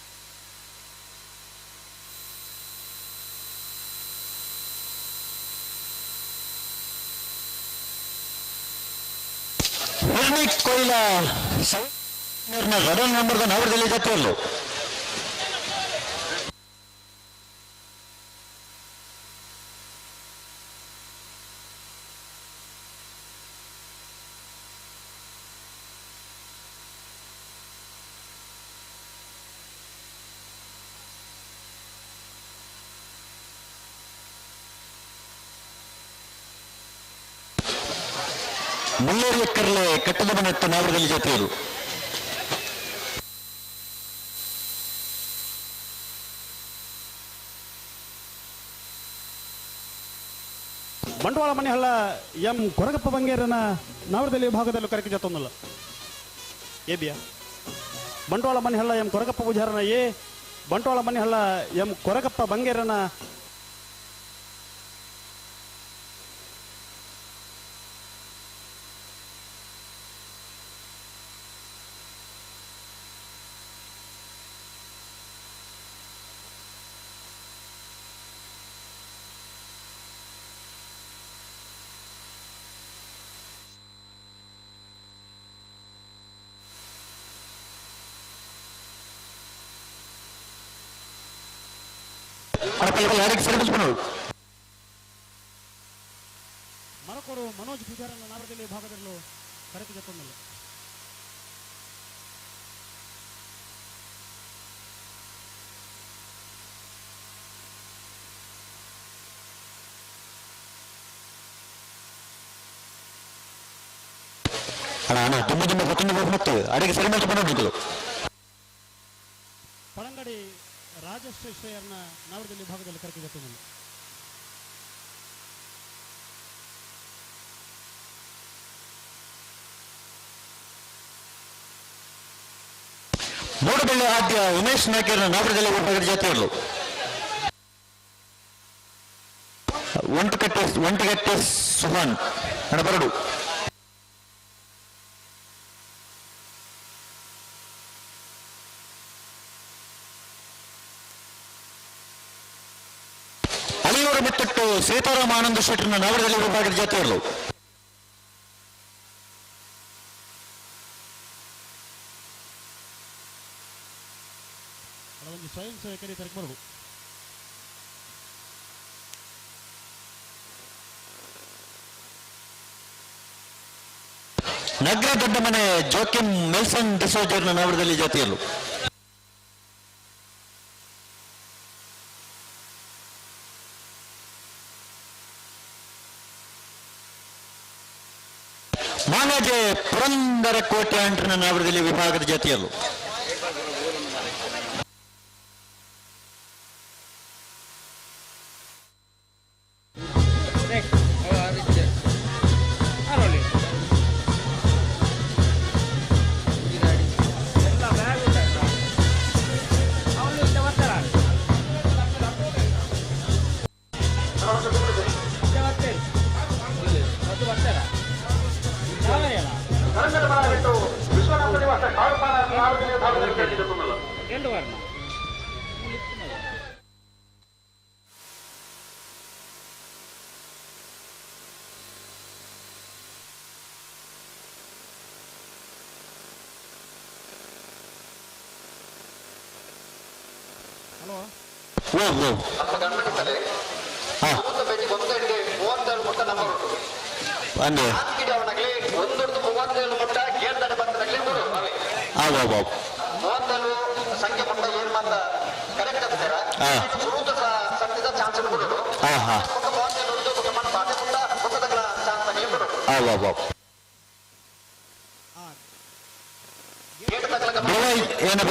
ಕೊಯ್ಲ ರಡಲ್ ನಂಬರ್ದ ನಾವರದಲ್ಲಿ ಜೊತೆಯಲ್ಲೂ ಮುಳ್ಳೇರಿಯ ಕರ್ಲೆ ಕಟ್ಟದ ಮನೆತ್ತ ನಾವರದಲ್ಲಿ ಜೊತೆಯರು. ಬಂಟ್ವಾಳ ಮನೆಹಳ್ಳ ಎಂ ಕೊರಗಪ್ಪ ಬಂಗೇರನ ನಾವರದಲ್ಲಿ ವಿಭಾಗದಲ್ಲೂ ಕರೆಕೆ ಜತ್ತೊಂದಲ್ಲ. ಎಬಿಯ ಬಂಟ್ವಾಳ ಮನೆಹಳ್ಳ ಎಂ ಕೊರಗಪ್ಪ ಪೂಜಾರನ ಎ, ಬಂಟ್ವಾಳ ಮನೆಹಳ್ಳ ಎಂ ಕೊರಗಪ್ಪ ಬಂಗೇರನ ಮರಕೋಡು ಮನೋಜ್ ಪೂಜಾರನ ನಾವರದಲ್ಲಿ ವಿಭಾಗದಲ್ಲೂ ಕರೆಕೆ ಜತ್ತೊಂದಲ್ಲ. ಅಣ್ಣ ಅಣ್ಣ ತುಂಬ ತುಂಬ ಗೊತ್ತೊಂದು ಮತ್ತು ಅಡಿಗೆ ಸರಿ ಮಾಡಿ. ಪಳಂಗಡಿ ರಾಜಶ್ರೇಯರ್ನ ನಾವರದಲ್ಲಿ ವಿಭಾಗದಲ್ಲಿ ಕರೆಕೆ ಜತ್ತೊಂದಲ್ಲ. ಮೂಡಬಳ್ಳಿ ಆದ್ಯ ಉಮೇಶ್ ನಾಯ್ಕರ್ನ ನಾವರದಲ್ಲಿ ವಿಭಾಗದ ಜಾತಿಯವರು. ಒಂಟುಕಟ್ಟೆ ಒಂಟುಗಟ್ಟೆ ಸುಹಾನ್ ಹಣ ಬರಡು. ಅಲಿಯೂರು ಮೆತ್ತಟ್ಟು ಸೀತಾರಾಮ ಆನಂದ ಶೆಟ್ಟರ್ನ ನಾವರದಲ್ಲಿ ವಿಭಾಗದ ಜಾತಿಯವರು. ಒಂದು ಸ್ವಯಂ ಸೇವಕರಿಗೆ ತರಕ್ಕೆ ಬರಬೇಕು. ನಗರ ದೊಡ್ಡ ಮನೆ ಜೋಕಿಮ್ ನೆಲ್ಸನ್ ಡಿಸೋಜರ್ನ ನಾವರದಲ್ಲಿ ಜಾತಿಯರು. ಮಾನಾಜೆ ಪುರಂದರ ಕೋಟೆ ಅಂಟ್ರನ ನಾವರದಲ್ಲಿ ವಿಭಾಗದ ಜಾತಿಯರು.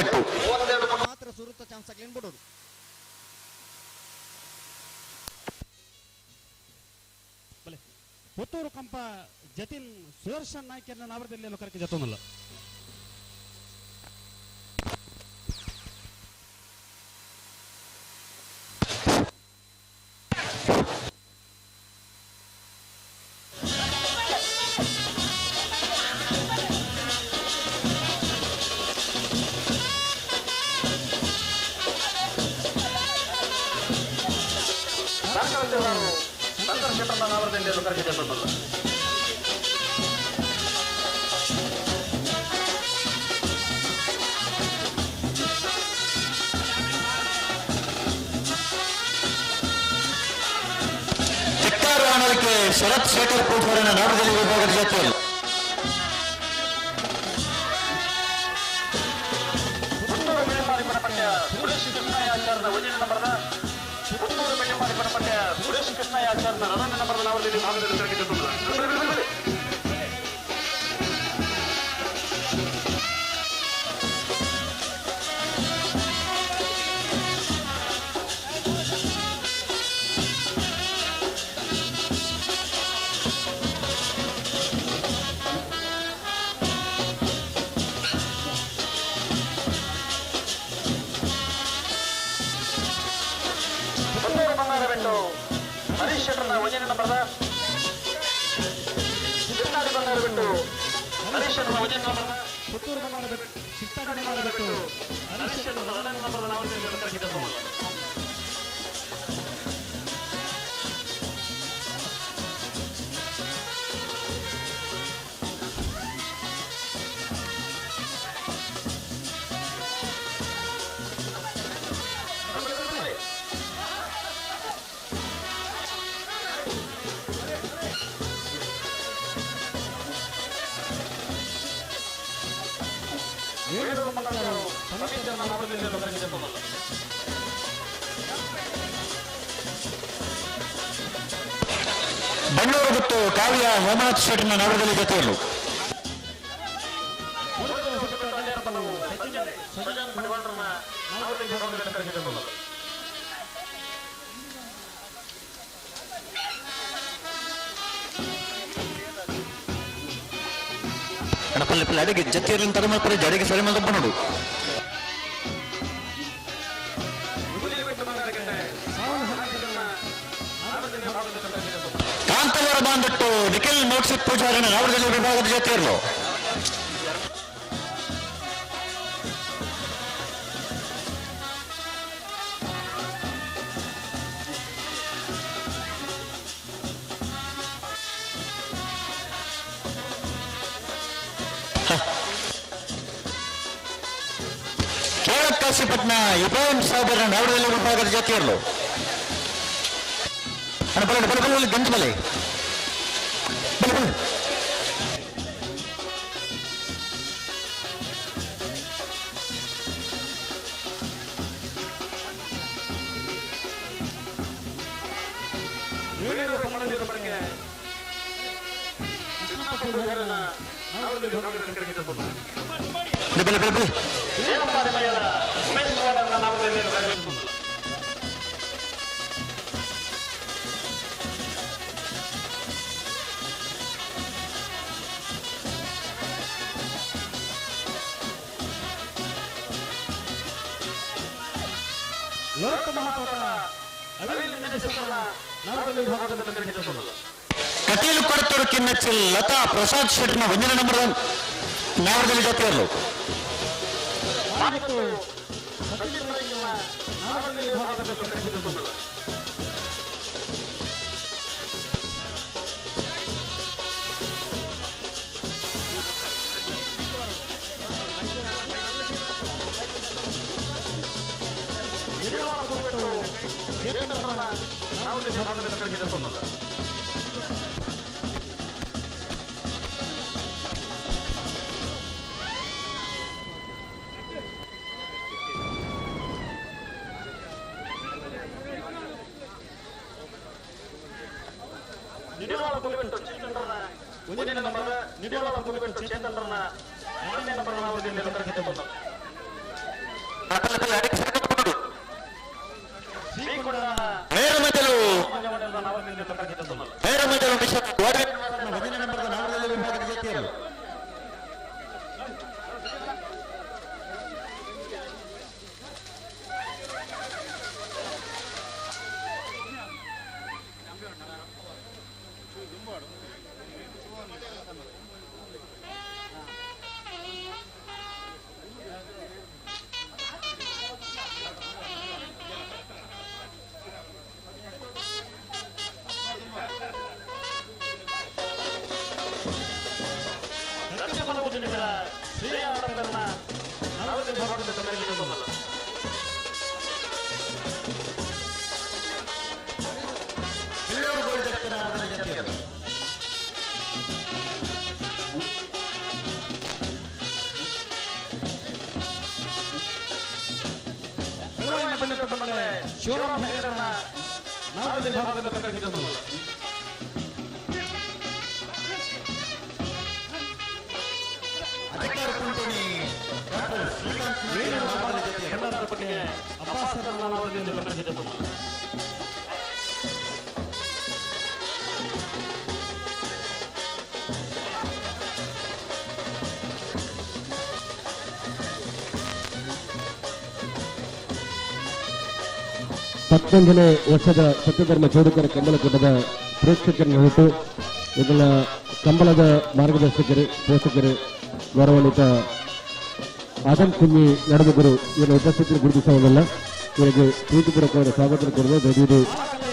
ಮಾತ್ರ ಸುರುತ್ತ ಚಾನ್ಸ್ ಆಗ್ಲಿ ಬಿಡೋದು. ಪುತ್ತೂರು ಕಂಪ ಜತಿನ್ ಸುದರ್ಶನ್ ನಾಯ್ಕರ್ನ ನಾವರದಲ್ಲಿ ಕರೆಕೆ ಜತ್ತೊಂದಲ್ಲ. ಚಿಕ್ಕಾರು ಆಣಲಿಕೆ ಶರತ್ ಶೇಖರ್ ಪೂಜಾರನ ನಾವರದಲ್ಲಿ ವಿಭಾಗದ ಜಾತಿಯರು. ಸುರೇಶ್ ಕೃಷ್ಣಯಾಚಾರ್ಯನ ರಣ ನಂಬರ್ ನಾವರದಲ್ಲಿ ಭಾಗದಲ್ಲಿ ಕರೆಕೆ ಜತ್ತೊಂದಲ್ಲ. ಒಂಜನೇ ನಂಬರ್ದ ಚಿತ್ತಾಡಿ ಬಂಗಾರಬೆಟ್ಟು ಹರೀಶ್ ಒಂಜನೇ ನಂಬರ್ದ ಪುತ್ತೂರು ಬಂಗಾರಬೆಟ್ಟು ಚಿತ್ತಾಡಿ ಬಂಗಾರಬೆಟ್ಟು ಹರೀಶ್ ಎರಡನೇ ನಂಬರ್ದ ನಾವರದಲ್ಲಿ ಕರಗಿದ. ಬಣ್ಣೂರು ಮತ್ತು ಕಾವ್ಯ ಹೋಮನಾಥ್ ಶೆಟ್ಟಿನ ನಗರದಲ್ಲಿ ಜೊತೆಯಲ್ಲೂ ಪಲ್ಲೆ ಪಲ್ಲೆ ಅಡಿಗೆ ಜೊತೆಯಲ್ಲಿ ತರಮಲ್ಪರೆ ಜಡಿಗೆ ಸರಿ ಮಲ್ದಪ್ಪ ನೋಡು. ಕಾಂತವರ ಬಾಂಧಟ್ಟು ನಿಖಿಲ್ ಮೋಕ್ಷಿತ್ ಪೂಜಾರಿನ ನವರದಲ್ಲಿ ವಿಭಾಗದ ಜೊತೆಯಲ್ಲೂ ಕೇಳಕ್ಕಾಸಿಪಟ್ನ ಇಬ್ರಾಹಿಂ ಸಾಬರ್ನ ನವರದಲ್ಲಿ ವಿಭಾಗದ ಜೊತೆಯಲ್ಲೂ ಬಲೆ ಬಲೆ ಬಲೆ ಗಂಜು ಬಲೆ ಬಲೆ ಬಲೆ. ಬಲೆ ಬಲೆ ಬಲೆ. ಕಟೀಲು ಕೊರತೂರು ಕಿನ್ನಚ್ಚಿಲ್ ಲತಾ ಪ್ರಸಾದ್ ಶೆಟ್ಟಿನ ಒಂದನೇ ನಂಬರ್ ನಾವರದಲ್ಲಿ ಜೊತೆಯಲ್ಲೂ ಪತ್ತೊಂದನೇ ವರ್ಷದ ಸತ್ಯಧರ್ಮ ಚೌಡುಕರ ಕಂಬಲಕೂಟದ ಪ್ರೇಕ್ಷಕರ ಹೊರಟು ಇದನ್ನ ಕಂಬಳದ ಮಾರ್ಗದರ್ಶಕರು ಪೋಷಕರು ಗೌರವಾನ್ವಿತ ಆದಂ ಕುഞ്ഞಿ ನಡುಮುಗರು ಇವರ ಉಪಸ್ಥಿತರು ಗುರುತಿಸುವುದಿಲ್ಲ. ಇವರಿಗೆ ಪ್ರೀತಿಪೂರ್ವಕವಾದ ಸ್ವಾಗತ ಕೊಡುವ ದಯವಿಟ್ಟು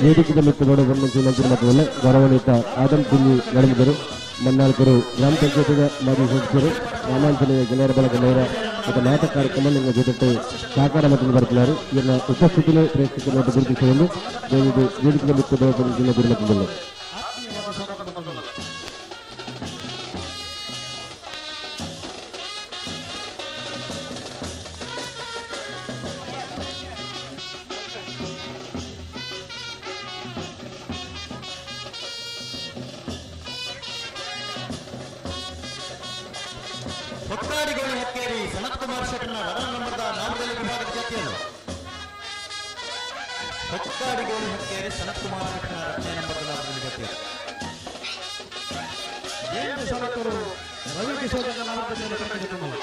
ವೇದಿಕೆಯ ಮತ್ತು ನೋಡಬಲ್ಲ ಗೌರವಾನ್ವಿತ ಆದಂ ಕುഞ്ഞಿ ನಡುಮುಗರು ಮನ್ನಾಲ್ಕರು ಗ್ರಾಮ ಪಂಚಾಯತ್ ಮಾಜಿ ಸದಸ್ಯರು ರಾಮಾಂಜನೇಯ ಗೆಳೆಯರ ಬಳಗ ನೇರ ಮತ್ತು ನಾಟ ಕಾರ್ಯಕ್ರಮ ನಿಮ್ಮ ಜೊತೆ ಸಹಕಾರ ಮತ್ತು ಬರ್ತಿದ್ದಾರೆ. ಇವರ ಉಪಸ್ಥಿತಿಯೇ ಪ್ರೇಕ್ಷಕರು ಗುರುತಿಸುವುದು ದಯವಿಟ್ಟು ವೇದಿಕೆಯ ಮತ್ತು ನೋಡಬಲ್ಲ. ಹೊತ್ತಾಡಿಗೋಳಿ ಹಕ್ಕೇರಿ ಸನತ್ ಕುಮಾರ್ ಶೆಟ್ಟರ್ನ ರಣ ನಂಬರ್ದ ನಾಮದಲ್ಲಿ ವಿಭಾಗದ ಜಾತಿಯರು. ಹೊತ್ತಾಡಿಗೋಳಿ ಹಕ್ಕೇರಿ ಸನತ್ ಕುಮಾರ್ ಶೆಟ್ಟರ್ನ ರಚನೆ ನಂಬರ್ದ ನಾಮದಲ್ಲಿ ಜಾತಿಯರು. ಸನತರು ರವಿ ಕಿಶೋರ್ ನಾಮದಲ್ಲಿ.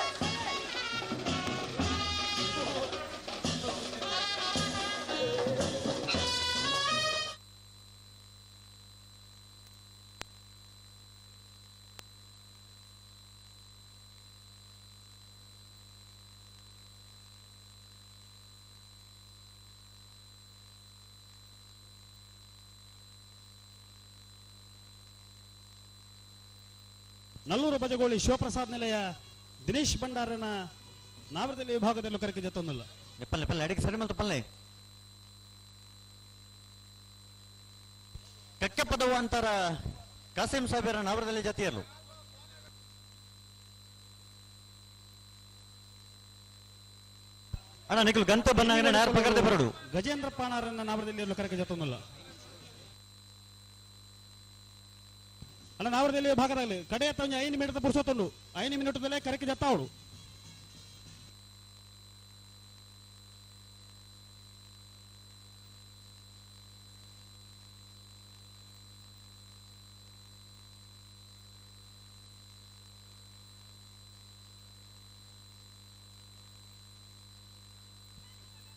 ನಲ್ಲೂರು ಬಜಗೋಳಿ ಶಿವಪ್ರಸಾದ್ ನಿಲಯ ದಿನೇಶ್ ಭಂಡಾರನ ನಾವರದಲ್ಲಿ ವಿಭಾಗದಲ್ಲೂ ಕರೆಕೆ ಜೊತ್ತೊಂದಲ್ಲ. ಪಲ್ಲೆ ಪಲ್ಲೆ ಅಡಿಗೆ ಸರಿ ಮತ್ತು ಪಲ್ಲೆ ಕಕ್ಕೆ ಪದವು ಅಂತಾರ ಕಾಸಿಂ ಸಾಹೇಬರ ನಾವರದಲ್ಲಿ ಜಾತಿಯರು. ಅಣ್ಣ ನಿಖಲ್ ಗಂತ ಬನ್ನಾಗ ನಾರ್ ಪಗರ್ದೆ ಬರಡು. ಗಜೇಂದ್ರ ಪಾಣಾರನ್ನ ನಾವರದಲ್ಲಿ ಕರೆಕೆ ಜೊತ್ತೊಂದಲ್ಲ. ಅಣ್ಣ ನಾವರದಲ್ಲಿ ಭಾಗದಲ್ಲಿ ಕಡೆಯ ತಂಜ 5 ಮಿನಿಟ್ ಪುರುಷೊತ್ತುಂಡು 5 ಮಿನಿಟದಲ್ಲೇ ಕರೆಕೆ ಜತ್ತಾವಳು.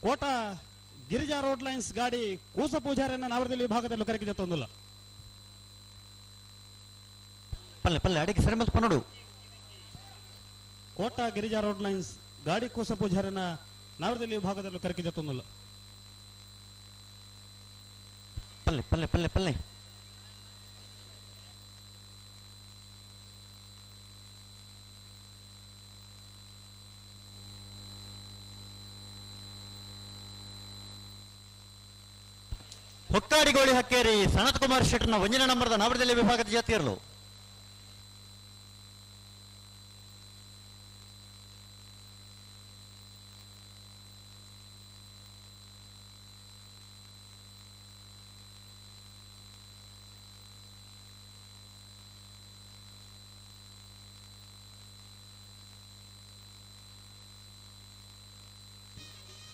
ಕೋಟ ಗಿರಿಜಾ ರೋಡ್ ಲೈನ್ಸ್ ಗಾಡಿ ಕೂಸ ಪೂಜಾರಿಯನ್ನ ನಾವರದಲ್ಲಿ ವಿಭಾಗದಲ್ಲಿ ಕರೆಕೆ ಜತ್ತೊಂದಿಲ್ಲ. ಪಲ್ಲೆ ಪಲ್ಲೆ ಅಡಿಗೆ ಸರಿ ಮತ್ತು ಪನ್ನಡು. ಕೋಟ ಗಿರಿಜಾ ರೋಡ್ ಲೈನ್ಸ್ ಗಾಡಿ ಕೂಸ ಪೂಜಾರಿನ ನಾವರದಲ್ಲಿ ವಿಭಾಗದಲ್ಲಿ ಕರೆಕೆ ಜತ್ತೊಂದಿಲ್ಲ. ಪಲ್ಲೆ ಪಲ್ಲೆ ಪಲ್ಲೆ ಪಲ್ಲೆ ಹೊಕ್ಕಾಡಿಗೋಳಿ ಹಕ್ಕೇರಿ ಸನತ್ ಕುಮಾರ್ ಶೆಟ್ಟರ್ನ ಒಂದಿನ ನಂಬರ್ದ ನಾವರದಲ್ಲಿ ವಿಭಾಗದ ಜಾತಿಯರು.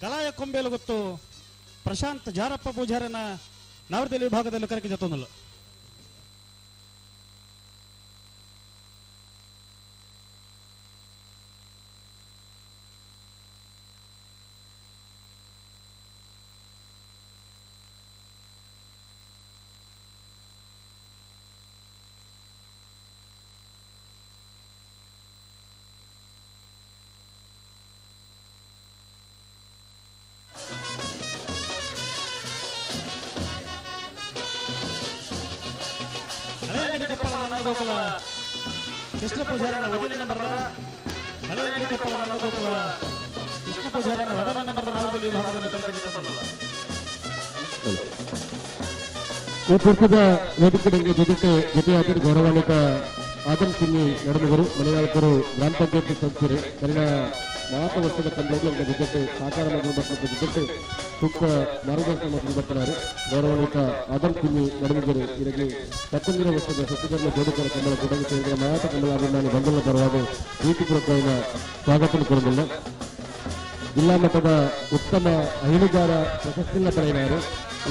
ಕಲಾಯ ಕೊಂಬೇಲು ಗೊತ್ತು ಪ್ರಶಾಂತ್ ಜಾರಪ್ಪ ಪೂಜಾರನ ನಾವರದಲ್ಲಿ ವಿಭಾಗದಲ್ಲಿ ಕರೆಕೆ ಜೊತ್ತೊಂದಲ್ಲ. ಕೃಷ್ಣ ಪೂಜಾರನ ಒಂದನೇ ನಂಬರ್ದ ಕೃಷ್ಣ ಪೂಜಾರನ ಎರಡನೇ ನಂಬರ್ದ ನಾವರದಲ್ಲಿ ವಿಭಾಗದಲ್ಲಿ ಕರೆಕೆ ಜೊತ್ತೊಂದಲ್ಲ. ಈ ಪುಸ್ತಕದ ವೇದಿಕೆಗೆ ಜೊತೆಯಾದ ಗೌರವಾನ್ವಿತ ಆದಂ ಸಿಂಗ್ ನಡುಮಗರು ಮನೆಯಾಳಕರು ಗ್ರಾಮ ಪಂಚಾಯತ್ ಸದಸ್ಯರು ಕನ್ನಡ 4 ವರ್ಷದ ಕಂಬಳಿಗೆ ಅವರ ಜೊತೆ ಸಹಕಾರ ಜೊತೆ ಸೂಕ್ತ ಮಾರ್ಗದರ್ಶನ ಮತ್ತು ಬರ್ತಾರೆ. ಗೌರವಾನ್ವಿತ ಆದಂ ಸಿಂಗ್ ನಡುಮಗರು ಇವರಿಗೆ 19 ವರ್ಷದ ಸತ್ಯಧರ್ಮ ಜೋಡುಕರ ಕಂಬಳ ಕೊಡಗು ಸೇರಿದ ಮಾರಾಟ ಕಂಬಳ ಬಂಧುಗಳ ಪರವಾಗಿ ಪ್ರೀತಿಪೂರ್ವಕವಾದ ಸ್ವಾಗತ ಕೊಡುವುದಿಲ್ಲ. ಜಿಲ್ಲಾ ಮಟ್ಟದ ಉತ್ತಮ ಹೈನುಗಾರ ಪ್ರಶಸ್ತಿಯನ್ನು ಪಡೆಯಿದ್ದಾರೆ.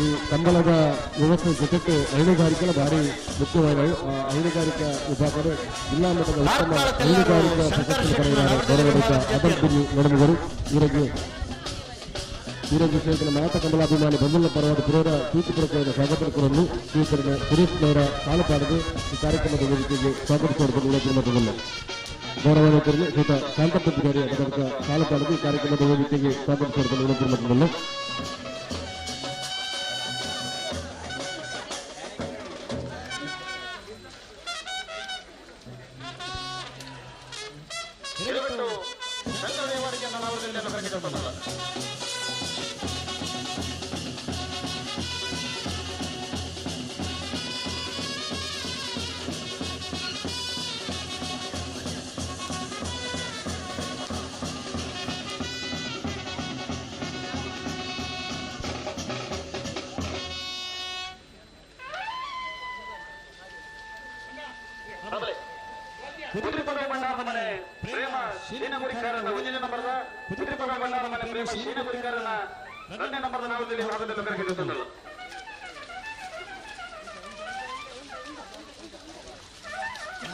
ಈ ಕಂಬಳದ ವ್ಯವಸ್ಥೆ ಜೊತೆಗೆ ಹೈನುಗಾರಿಕೆಗಳ ಭಾರಿ ಮುಖ್ಯವಾದವು. ಆ ಹೈನುಗಾರಿಕಾ ವಿಭಾಗದ ಜಿಲ್ಲಾ ಮಟ್ಟದ ಉತ್ತಮ ಹೈನುಗಾರಿಕಾ ಪ್ರಶಸ್ತಿ ಪಡೆಯಿದ್ದಾರೆ ಗೌರವಾನ್ವಿತ ಆದಂ ಕುഞ്ഞಿ ನಡುಮಗರು ಇವರಿಗೆ ಈರೊಂದು ಸೇರಿದ ಮಾತ ಕಮಲಾಭಿಮಾನಿ ಬಂಧುಗಳ ಪರವಾದ ಪುರೋರ ಪ್ರೀತಿಪೂರ್ವಕವಾದ ಸ್ವಾಗತ ಕೊರಲು ಶ್ರೀಕರಣ ಸುರೇಶ್ ನವರ ಕಾಲಪಾಡದು ಈ ಕಾರ್ಯಕ್ರಮದ ವೇದಿಕೆಗೆ ಸ್ವಾಗತ ಕೋರಲು ಗೌರವಾನ್ವಿತರು ಶ್ರೀತ ಶಾಂತಪ್ಪ ಪೂಜಾರಿ ಅವರ ಕಾಲಪಾಡದು ಈ ಕಾರ್ಯಕ್ರಮದ ವೇದಿಕೆಗೆ ಸ್ವಾಗತ ಕೋರಲು.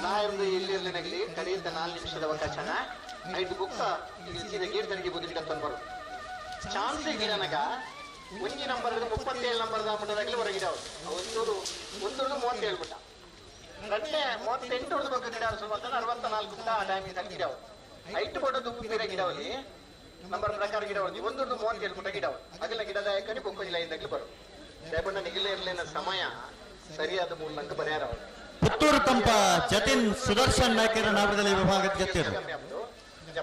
ನಾಯರ್ದು ಎಲ್ಲಿರ್ಲಿನಗಲಿ ಕಡೆಯಿಂದ 4 ನಿಮಿಷದ ಅವಕಾಶನ ಐದು ಬುಕ್ಕ ಸೀದಾ ಗೇಟ್ ತನಗೆ ಬುದ್ಧಿ ಬರು ಚಾನ್ಸ್ ಗಿಡನಗ ಒಂಜಿ ನಂಬರ್ 37 ನಂಬರ್ ಮುಟ್ಟದಾಗಲಿ ಹೊರಗಿಡವು ಒಂದೂರು ಒಂದೂರು 37 ಮುಟ್ಟ ರಡ್ಡೆ 38 ಹೊಡೆದ ಪಕ್ಕ ಗಿಡ 64 ಮುಟ್ಟ ಆ ಟೈಮಿಗೆ ತನಕ ಗಿಡವು ಐಟು ಕೊಟ್ಟ ದುಪ್ಪು ಬೇರೆ ಗಿಡವಲ್ಲಿ ನಂಬರ್ ಪ್ರಕಾರ ಗಿಡ ಹೊಡೆದು ಒಂದೂರು 37 ಮುಟ್ಟ ಗಿಡವು ಅಗಲ ಗಿಡದ ಯಾಕಂದ್ರೆ ಬೊಕ್ಕೊಂಜಿ ಲೈನ್ದಾಗಲಿ ಬರು ದಯಪಂಡ ನಿಗಿಲೇ ಇರಲಿನ ಸಮಯ ಸರಿಯಾದ ಮೂಲ ಪರಿಹಾರ. ಪುತ್ತೂರು ತಂಪ ಜತಿನ್ ಸುದರ್ಶನ್ ನಾಯ್ಕರ ನಾವರದಲ್ಲಿ ವಿಭಾಗದ ಜತಿರು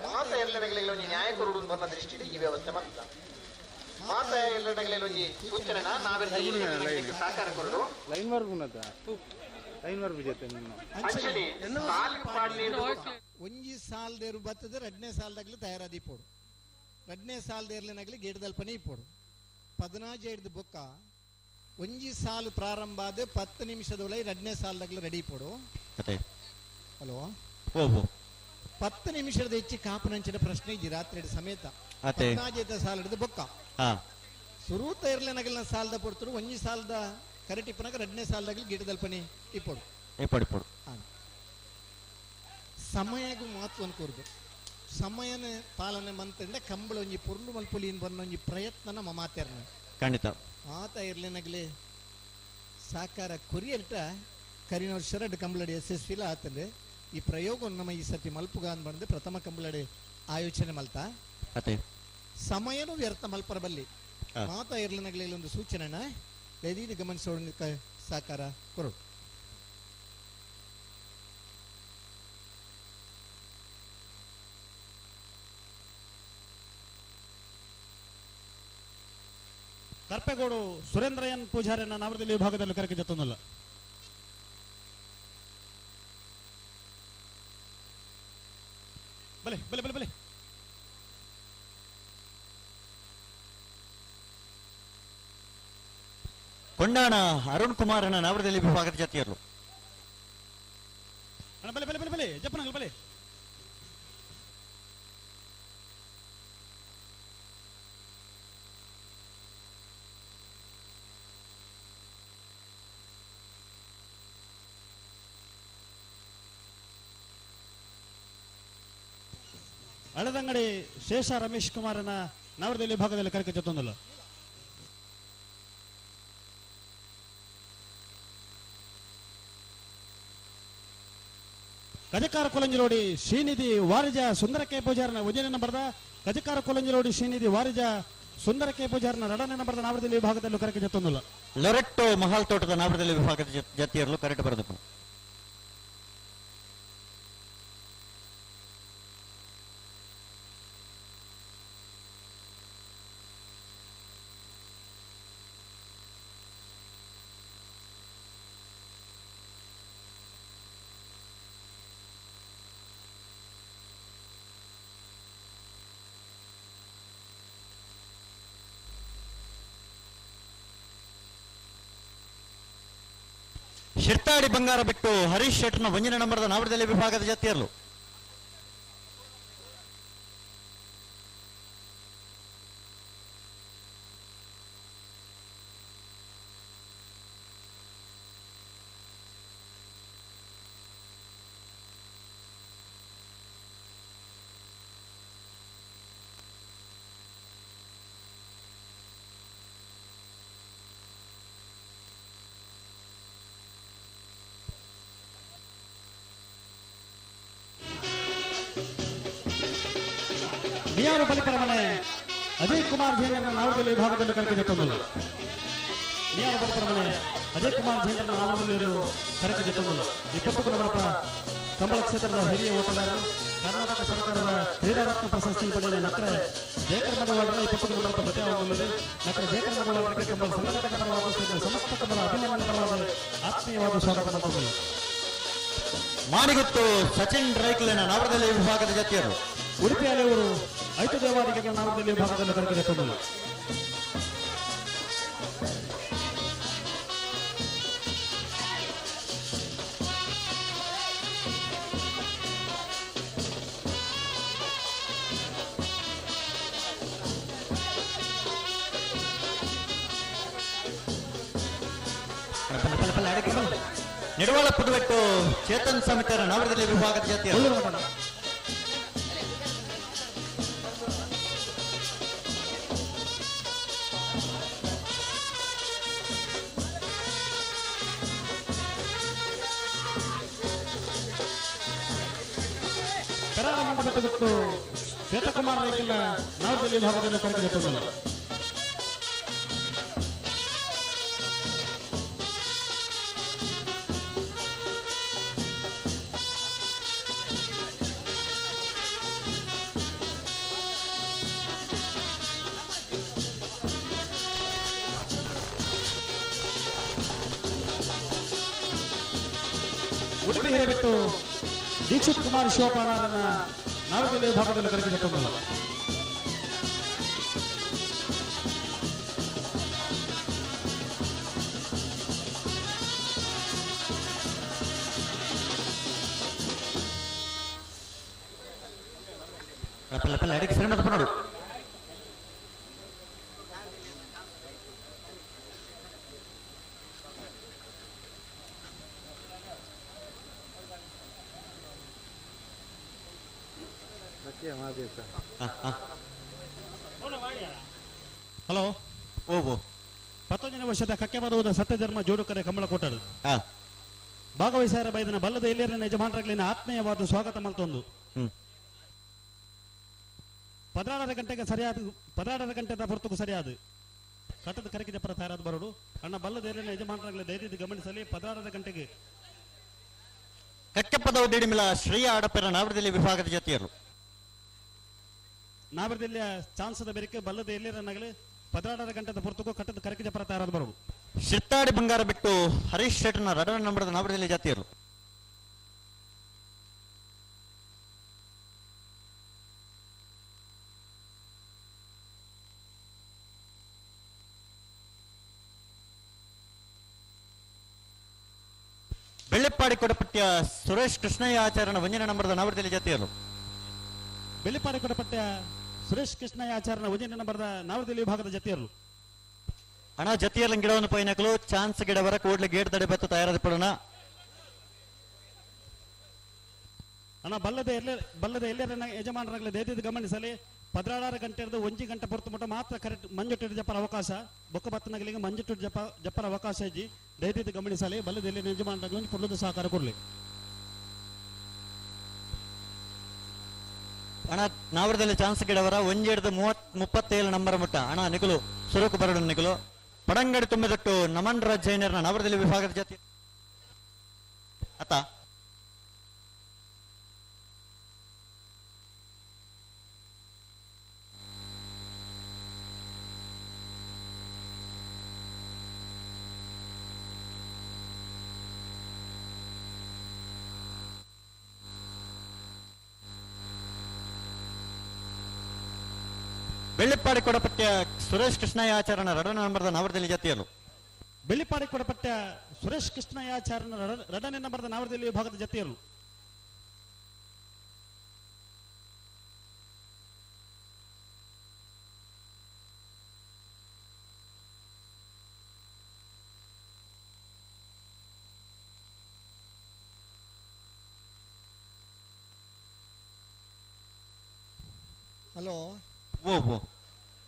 ಮಾತ ಎಲ್ಲೆಡಗಳಲ್ಲಿ ನ್ಯಾಯ ಕೊರಡು ಬನ್ನ ದೃಷ್ಟಿ ಈ ವ್ಯವಸ್ಥೆ ಮಂತ ಮಾತ ಎಲ್ಲೆಡಗಳಲ್ಲಿ ಸೂಚನೆ ನಾವೆಲ್ಲ ಸಹಕಾರ ಕೊರಡು ಲೈನ್ ವರ್ಗು ಲೈನ್ ವರ್ಗು ಜೊತೆ ಒಂಜಿ ಸಾಲದೇರು ಬತ್ತದ ರಡ್ನೇ ಸಾಲದಾಗಲಿ ತಯಾರಾದಿ ಪೋಡು ರಡ್ನೇ ಸಾಲದೇರ್ಲಿನಾಗಲಿ ಗೇಟದಲ್ಪನೆ ಇಪ್ಪೋಡು 15 ಹಿಡ್ದು ಬೊಕ್ಕ ಒಂಜಿ ಸಾಲು ಪ್ರಾರಂಭ ಆದ 10 ನಿಮಿಷದೊಳಗೆ ರಡ್ನೇ ಸಾಲದಾಗಲಿ ರೆಡಿ ಪೋಡು. ಹಲೋ 10 ನಿಮಿಷದ ಹೆಚ್ಚು ಕಾಪುನಂಚಿನ ಪ್ರಶ್ನೆ ಇದ್ದಿ ರಾತ್ರಿ ಸಮೇತ 15 ಸಾಲ ಹಿಡಿದು ಬೊಕ್ಕ ಸುರೂತ ಇರ್ಲಿನಾಗಲಿನ ಸಾಲದ ಪೊಡ್ತರು ಒಂಜಿ ಸಾಲದ ಕರೆಕ್ಟ್ ಇಪ್ಪನಾಗ ರಡ್ನೇ ಸಾಲದಾಗಲಿ ಗಿಡದಲ್ಪನೆ ಇಪ್ಪೋಡು ಇಪ್ಪಡು. ಸಮಯಗೂ ಮಹತ್ವವನ್ನು ಕೂರ್ದು ಸಮಯನ ಪಾಲನೆ ಮಂತ್ರಿಂದ ಕಂಬಳ ಒಂಜಿ ಪೊರ್ಲು ಮಲ್ಪುಲಿ ಬನ್ನ ಒಂಜಿ ಪ್ರಯತ್ನ ನಮ್ಮ ಮಾತಾರ್ನ ಖಂಡಿತ ಆತ ಇರ್ಲಿನಾಗಲಿ ಸಾಕಾರ ಕೊರಿಯರ್ಟ ಕರಿನ ವರ್ಷ ಕಂಬಳಡಿ ಯಶಸ್ವಿಲ ಆತಂದ್ರೆ ಈ ಪ್ರಯೋಗ ನಮ್ಮ ಈ ಸತಿ ಮಲ್ಪುಗ ಅಂದ್ ಬಂದು ಪ್ರಥಮ ಕಂಬಳಡಿ ಆಯೋಜನೆ ಮಲ್ತ ಸಮಯನೂ ವ್ಯರ್ಥ ಮಲ್ಪರ ಬಲ್ಲಿ ಮಾತಾ ಇರ್ಲಿನಾಗಲಿ ಒಂದು ಸೂಚನೆನ ದಯದೀನಿ ಗಮನಿಸೋಣ ಸಾಕಾರ ಕೊರು. ಕರ್ಪೆಗೋಡು ಸುರೇಂದ್ರಯನ್ ಪೂಜಾರಿಯನ್ನ ನಾವರದಲ್ಲಿ ವಿಭಾಗದಲ್ಲಿ ಕರೆಗೆ ಜೊತ್ತೊಂದಲ್ಲ. ಬಲೆ ಬಲೆ ಬಲೆ ಬಲೆ ಕೊಂಡಾಣ ಅರುಣ್ ಕುಮಾರನ ನಾವರದಲ್ಲಿ ವಿಭಾಗದ ಜೊತೆಯರು ಬಲೆ ಬಲೆ ಬಲೆ ಬಲೆ ಜಪ್ಪನ ಬಲೆ ಅಳದಂಗಡಿ ಶೇಷ ರಮೇಶ್ ಕುಮಾರನ ನವರದಲ್ಲಿ ವಿಭಾಗದಲ್ಲಿ ಕರೆಗೆ ಜೊತ್ತೊಂದಲ್ಲ. ಕಜಕಾರ ಕೊಲಂಜಿರೋಡಿ ಶ್ರೀನಿಧಿ ವಾರಿಜ ಸುಂದರ ಕೆ ಪೂಜಾರನ ಉಜ್ಜಯನ ನಂಬರ್ದ ಕಜಕಾರ ಕೊಲಂಜಿರೋಡಿ ಶ್ರೀನಿಧಿ ವಾರಿಜ ಸುಂದರ ಕೆ ಪೂಜಾರನ ರಡನೆ ನಂಬರ್ದ ನಾವರದಲ್ಲಿ ವಿಭಾಗದಲ್ಲೂ ಕರೆಗೆ ಜೊತ್ತೊಂದಲ್ಲ. ಲೊರೆಟ್ಟೋ ಮಹಾಲ್ ತೋಟದ ನಾವರದಲ್ಲಿ ವಿಭಾಗದ ಜತಿಯರಲು ಕರೆಕ್ಟ್ ಬರಬೇಕು. ಶಿರ್ತಾಡಿ ಬಂಗಾರ ಬಿಟ್ಟು ಹರೀಶ್ ಶೆಟ್ನ ಒಂದನೇ ನಂಬರ್ದ ನಾವರದಲ್ಲಿ ವಿಭಾಗದ ಜತಿಯರಲು. ನಿಯಾರು ಬಲಿಪರ ಮನೆ ಅಜಯ್ ಕುಮಾರ್ ಜೈನರ ನಾವದಲ್ಲಿ ವಿಭಾಗದಲ್ಲಿ ಕರೆಗೆ ಜೊತ್ತೊಂದು. ನಿಯಾರು ಬಲಿಪರ ಮನೆ ಅಜಯ್ ಕುಮಾರ್ ಜೈನರ ನಾವದಲ್ಲಿ ಕರೆಗೆ ಜೊತ್ತೊಂದು. 20 ನಮರಪ್ಪ ಕಂಬಳ ಕ್ಷೇತ್ರದ ಹಿರಿಯ ಓಟಗಾರರು, ಕರ್ನಾಟಕ ಸರ್ಕಾರದ ಕ್ರೀಡಾರತ್ನ ಪ್ರಶಸ್ತಿ ಪಡೆದ ನಕ್ರೆ ಜಯಕರ್ ಮಡವಾಡರ 20 ನಮರಪ್ಪ ಜೊತೆ ಆಗುತ್ತದೆ. ನಕ್ರೆ ಜಯಕರ್ ಮಡವಾಡರಿಗೆ ಕಂಬಳ ಸಂಘಟಕ ಪರವಾದ ಸಮಸ್ತ ಕಂಬಳ ಅಭಿಮಾನ ಪರವಾದ ಆತ್ಮೀಯವಾದ ಸ್ವಾಗತ ಮಾಡುತ್ತದೆ. ಮಾನಿಗುತ್ತು ಸಚಿನ್ ರೈಕ್ಲೆನ ನವರದಲ್ಲಿ ವಿಭಾಗದ ಜೊತೆಯರು. ಉಡುಪಿ ಅಲೆಯವರು ಐತು ದೇವಾದಿಗಳ ನವರದಲ್ಲಿ ವಿಭಾಗದಲ್ಲಿ ಕರೆಗೆ. ನಿಡವಾಳ ಪುದುವೆಟ್ಟು ಚೇತನ್ ಸಮಿತರ ನವರದಲ್ಲಿ ವಿಭಾಗದ ಜೊತೆಯರು. ಕರಾಳ ಮಂಡಪದ ಶ್ವೇತಕುಮಾರ್ ರೈಕಲ್ಲ ನವರದಲ್ಲಿ ವಿಭಾಗದಲ್ಲಿ ಕರೆಗೆ. ಉಡುಪಿ ಹಿರೇಬಿಟ್ಟು ದೀಕ್ಷಿತ್ ಕುಮಾರ್ ಶಿವಪಾಲರನ್ನ ನಾವದಲ್ಲಿ ವಿಭಾಗದಲ್ಲಿ ಕರೆಗೆ. ನೋಡು ಹಲೋ ಓ 19 ವರ್ಷದ ಕಕ್ಕೆ ಬರುವುದ ಸತ್ಯಧರ್ಮ ಜೋಡುಕರೆ ಕಂಬಳಕೋಟರು ಭಾಗವಹಿಸಾರ ಬೈದನ ಬಲ್ಲದ ಎಲ್ಲಿಯರನ್ನ ಯಜಮಾನರಾಗ್ಲಿನ ಆತ್ಮೀಯವಾದ ಸ್ವಾಗತ ಮಲ್ತೊಂದು. 16 ಗಂಟೆಗೆ ಸರಿಯಾದ 16 ಗಂಟೆದ ಹೊರತುಕು ಸರಿಯಾದ ಕಟ್ಟದ ಕರಕಿದ ಜಪ್ಪರ ತಯಾರಾದ ಬರೋಡು ಅಣ್ಣ ಬಲ್ಲದ ಎಲ್ಲಿನ ಯಜಮಾನರಾಗ್ಲಿ ಧೈರ್ಯದ ಗಮನಿಸಲಿ 16 ಗಂಟೆಗೆ. ಕಚ್ಚಪದ ಒಡ್ಡಿಡಿಮಿಲ ಶ್ರೀಯ ಆಡಪೆರ ನಾವರದಲ್ಲಿ ವಿಭಾಗದ ಜೊತೆಯರು. ನಾವರದಲ್ಲಿ ಚಾನ್ಸದ ಬೆರಿಕೆ ಬಲ್ಲದ ಎಲ್ಲಿರನ್ನಾಗಲಿ 16 ಗಂಟೆದ ಹೊರತುಕು ಕಟ್ಟದ ಕರಕಿದ ಜಪ್ಪರ ತಯಾರಾದ ಬರೋಡು. ಶಿರ್ತಾಡಿ ಬಂಗಾರ ಬಿಟ್ಟು ಹರೀಶ್ ಶೆಟ್ಟರ್ನ 2 ನಂಬರದ ನಾವರದಲ್ಲಿ ಜಾತಿಯರು. ಬೆಳ್ಳಿಪ್ಪಾಡಿ ಕೊಡಪಟ್ಯ ಸುರೇಶ್ ಕೃಷ್ಣಯ್ಯ ಆಚಾರ್ಯನ 1 ನಂಬರದ ನಾವರದಲ್ಲಿ ಜಾತಿಯರು. ಬೆಳ್ಳಿಪ್ಪಾಡಿ ಕೊಡಪಟ್ಯ ಸುರೇಶ್ ಕೃಷ್ಣಯ್ಯ ಆಚಾರ್ಯನ 1 ನಂಬರದ ನಾವರದಲ್ಲಿ ವಿಭಾಗದ ಜತಿಯರು. ಅಣ್ಣ ಜತಿಯಲ್ಲ ಗಿಡವನ್ನು ಪೈನಕಲು ಚಾನ್ಸ್ ಗಿಡವರ ಕೂಡಲೇ ಗೇಟ್ ತಡೆ ಬತ್ತು ತಯಾರಾದ ಪಡೋಣ. ಅಣ್ಣ ಬಲ್ಲದ ಎಲ್ಲರ ಯಜಮಾನರಾಗಲಿ ದಯವಿಟ್ಟು ಗಮನಿಸಲಿ 16 ಗಂಟೆ 1 ಗಂಟೆ ಪೊರ್ತು ಮಟ್ಟ ಮಾತ್ರ ಕರೆಕ್ಟ್ ಮಂಜುಟ್ಟು ಜಪ್ಪರ ಅವಕಾಶ ಬೊಕ್ಕ ಬತ್ತನಗಲಿಗೆ ಮಂಜುಟ್ಟು ಜಪ್ಪರ ಅವಕಾಶ ಇಜ್ಜಿ ದಯವಿಟ್ಟು ಗಮನಿಸಲಿ ಬಲ್ಲದ ಎಲ್ಲರ ಯಜಮಾನರಾಗಲಿ ಪುರ್ಲದ ಸಹಕಾರ ಕೊಡಲಿ. ಅಣ್ಣ ನಾವರದಲ್ಲಿ ಚಾನ್ಸ್ ಗಿಡವರ 1 37 ನಂಬರ್ ಮುಟ್ಟ ಅಣ್ಣ ನಿಕಲು ಸುರುಕು ಬರಡು ನಿಕಲು ಪಡಂಗಡಿ ತುಂಬಿದಟ್ಟು ನಮನ್ ರಾಜ್ ಜೈನರ್ನ ನಾವರದಲ್ಲಿ ವಿಭಾಗದ ಜಾತಿ ಅತ್ತ ಬೆಳ್ಳಿಪ್ಪಾಡಿ ಕೊಡಪಟ್ಯ ಸುರೇಶ್ ಕೃಷ್ಣಯ್ಯ ಆಚಾರ್ಯನ 2 ನಂಬರದ ನಾವರದಲ್ಲಿ ಜತಿಯರು. ಬೆಳ್ಳಿಪ್ಪಾಡಿ ಕೊಡಪಟ್ಯ ಸುರೇಶ್ ಕೃಷ್ಣಯ್ಯ ಆಚಾರ್ಯನ 2 ನಂಬರದ ನಾವರದಲ್ಲಿ ವಿಭಾಗದ ಜತಿಯರು. ಹಲೋ ಓ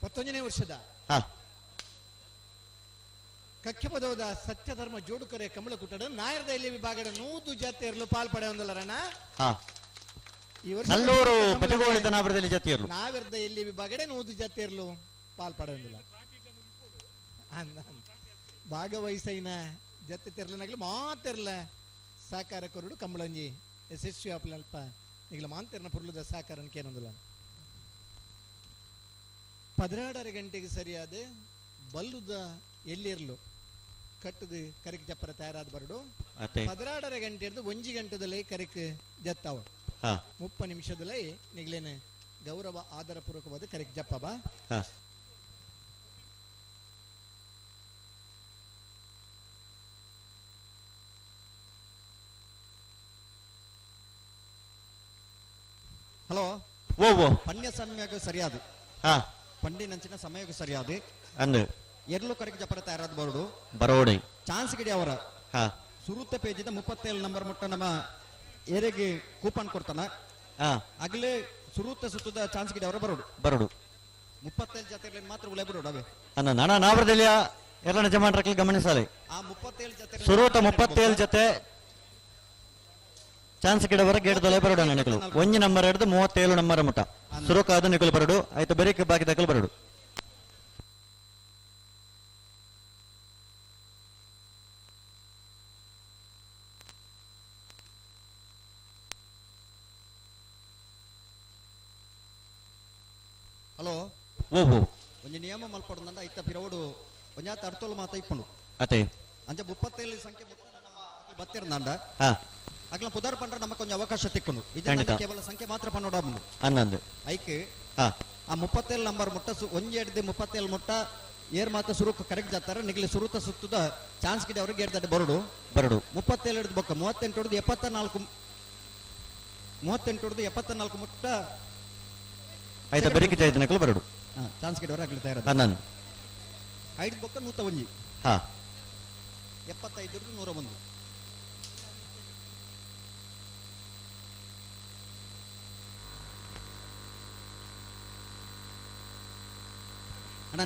19ನೇ ವರ್ಷದ ಕಕ್ಷಪದವದ ಸತ್ಯಧರ್ಮ ಜೋಡುಕರೆ ಕಮಲಕುಟ್ಟಡ ನಾಯರದ ಇಲ್ಲಿ ವಿಭಾಗದ 100 ಜಾತಿಯರಲು ಪಾಲ್ಪಡೆಯೊಂದಲರಣ. ನಲ್ಲೂರು ಪತಿಗೋಳಿದ ನಾವರದಲ್ಲಿ ಜತಿಯರ್ಲು ನಾವಿರ್ದ ಎಲ್ಲಿ ವಿಭಾಗಡೆ ನೂದು ಜತಿಯರ್ಲು ಪಾಲ್ ಪಡೆಯೊಂದಿಲ್ಲ ಭಾಗವಹಿಸೈನ ಜತೆ ತೆರಲನಾಗಲಿ ಮಾತೆರ್ಲ ಸಹಕಾರ ಕೊರಡು ಕಂಬಳಂಜಿ ಯಶಸ್ವಿ ಅಲ್ಪ ಈಗಲ ಮಾಂತೆರ್ನ ಪುರ್ಲದ ಸಹಕಾರ ಏನೊಂದಿಲ್ಲ. 12:30 ಗಂಟೆಗೆ ಸರಿಯಾದ ಬಲ್ಲುದ ಎಲ್ಲಿರ್ಲು ಕಟ್ಟದು ಕರಿಕ್ ಜಪ್ಪರ ತಯಾರಾದ ಬರಡು. 12:30 ಗಂಟೆ ಹಿಡಿದು 1 ಗಂಟೆದಲ್ಲಿ ಕರಿಕ್ ಜತ್ತಾವ. 30 ನಿಮಿಷದಲ್ಲಿ ನಿಗ್ಲೇನೆ ಗೌರವ ಆದರ ಪೂರ್ವಕವಾದ ಕರಿಕ್ ಜಪ್ಪಬ. ಹಲೋ ಓ ಓ ಪಣ್ಯ ಸಮಯಕ್ಕೆ ಸರಿಯಾದ ಪಂಡಿನಂಚಿನ ಸಮಯಕ್ಕೆ ಸರಿಯಾದ ಅಂದು ಎರ್ಲು ಕರೆಗೆ ಜಪರ ತಯಾರಾದ ಬರೋಡು ಬರೋಡಿ ಚಾನ್ಸ್ ಗಿಡಿ ಅವರ ಸುರುತ್ತ ಪೇಜಿದ 37 ನಂಬರ್ ಮುಟ್ಟ ನಮ್ಮ ಏರೆಗೆ ಕೂಪನ್ ಕೊಡ್ತಾನ. ಆಗಲೇ ಸುರುತ್ತ ಸುತ್ತದ ಚಾನ್ಸ್ ಗಿಡಿ ಅವರ ಬರೋಡು ಬರೋಡು 37 ಜಾತ್ರೆ ಮಾತ್ರ ಉಳೆ ಬರೋಡು ಅವೇ ಅನ್ನ ನಾನಾ ನಾವರದಲ್ಲಿಯ ಎರಡನೇ ಜಮಾನ್ರಕ್ಕೆ ಗಮನಿಸಲಿ. ಆ 37 ಜೊತೆ ಸುರುತ್ತ 37 ಜೊತೆ ಚಾನ್ಸ್ ಗಿಡವರ ಗೇಟ್ ದೊಲೆ ಬರೋಡು ನಿಕಲು 1 ನಂಬರ್ ಹಿಡಿದು 37 ನಂಬರ್ ಮುಟ್ಟ ಸುರುಕಾದ ನಿಕಲು ಬರೋಡು ಆಯ್ತು ಬೆರಿಕೆ ಬಾಕಿ ದಾಖಲು ಬರೋಡು. ಹಲೋ ಓ ಓ ಒಂಜಿ ನಿಯಮ ಮಲ್ಪೊಡು ಐತ ಪಿರವಡು ಒಂಜಾತ ಅರ್ತೋಲು ಮಾತ ಇಪ್ಪುಂಡು ಅತೆ ಅಂಚ 37 ಸಂಖ್ಯೆ ಬತ್ತಿರ್ನಾಂಡ ಅಗ್ಲ ಪುದರ್ ಪಂಡ್ರೆ ನಮಕ್ ಒಂಜಿ ಅವಕಾಶ ತಿಕ್ಕುಂಡು. ಇದು ಕೇವಲ ಸಂಖ್ಯೆ ಮಾತ್ರ ಪನ್ನೋಡ ಅನ್ನಂದು ಐಕ್ ಆ 37 ನಂಬರ್ ಮುಟ್ಟ ಒಂಜಿ ಹಿಡ್ದು 37 ಮುಟ್ಟ ಏರ್ ಮಾತ ಸುರುಕು ಕರೆಕ್ಟ್ ಜಾತಾರೆ ನಿಗಲಿ ಸುರುತ ಸುತ್ತದ ಚಾನ್ಸ್ ಗಿಡ ಅವ್ರಿಗೆ ಏರ್ದಾಡೆ ಬರೋಡು ಬರೋಡು 37 ಹಿಡ್ದು ಬೊಕ್ಕ 38 ಹಿಡ್ದು 74 38 ಹಿಡ್ದು 74 ಮುಟ್ಟ ಆಯ್ತಾ ಬೆರಿಕೆ ಜಾಯ್ತು ನಕಲು ಬರೋಡು ಚಾನ್ಸ್ ಗಿಡವರು ಆಗಲಿ ತಯಾರ ಅನ್ನಂದು ಐದು ಬೊಕ್ಕ 101 75 ಹಿಡ್ದು 101. ಅಣ್ಣ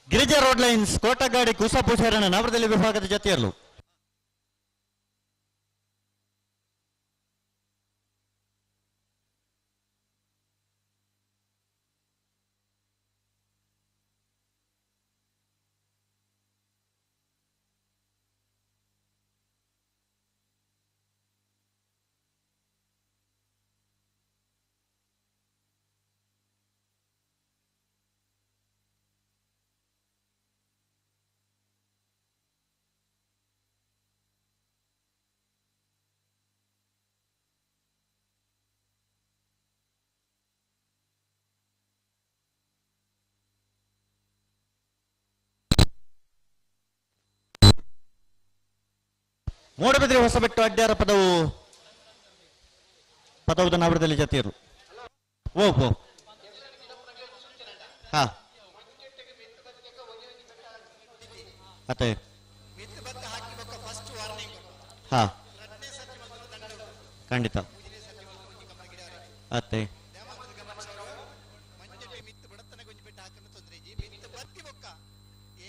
ಗಿರಿಜಾ ರೋಡ್ ಲೈನ್ಸ್ ಕೋಟಗಾಡಿ ಕುಸಪೂಜಾರನ ನವರದಲ್ಲಿ ವಿಭಾಗದ ಜೊತೆಯಲ್ಲೂ ಮೂಡಬಿದ್ರಿ ಹೊಸಬೆಟ್ಟು ಅಡ್ಡಾರ ಪದವು ಪದವು ನವರದಲ್ಲಿ ಜೊತೆಯರು ಓ ಓ ಹಾ ಅತ್ತೆ ಹಾ ಖಂಡಿತ ಅತ್ತೆ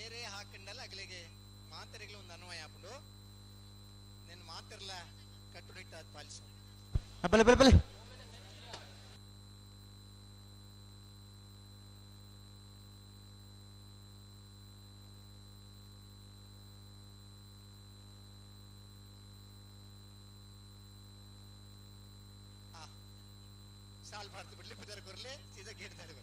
ಏರೇ ಹಾಕಂಡಲ್ಲ ಅಗಲಿಗೆ ಮಾತರೆಗಳು ಒಂದು ಅನ್ವಯ ಆಪುಂಡು. ಮಾತೆರ್ಲ ಕಟ್ಟುನಿಟ್ಟಾದ ಪಾಲಿಸು. ಬಲೆ ಬಲೆ ಬಲೆ ಸಾಲ್ ಭಾರತ ಬಿಡ್ಲಿ ಪುದರ್ ಕೊರ್ಲೆ ಸೀದಾ ಗೇಟ್ ದಾಡಿ.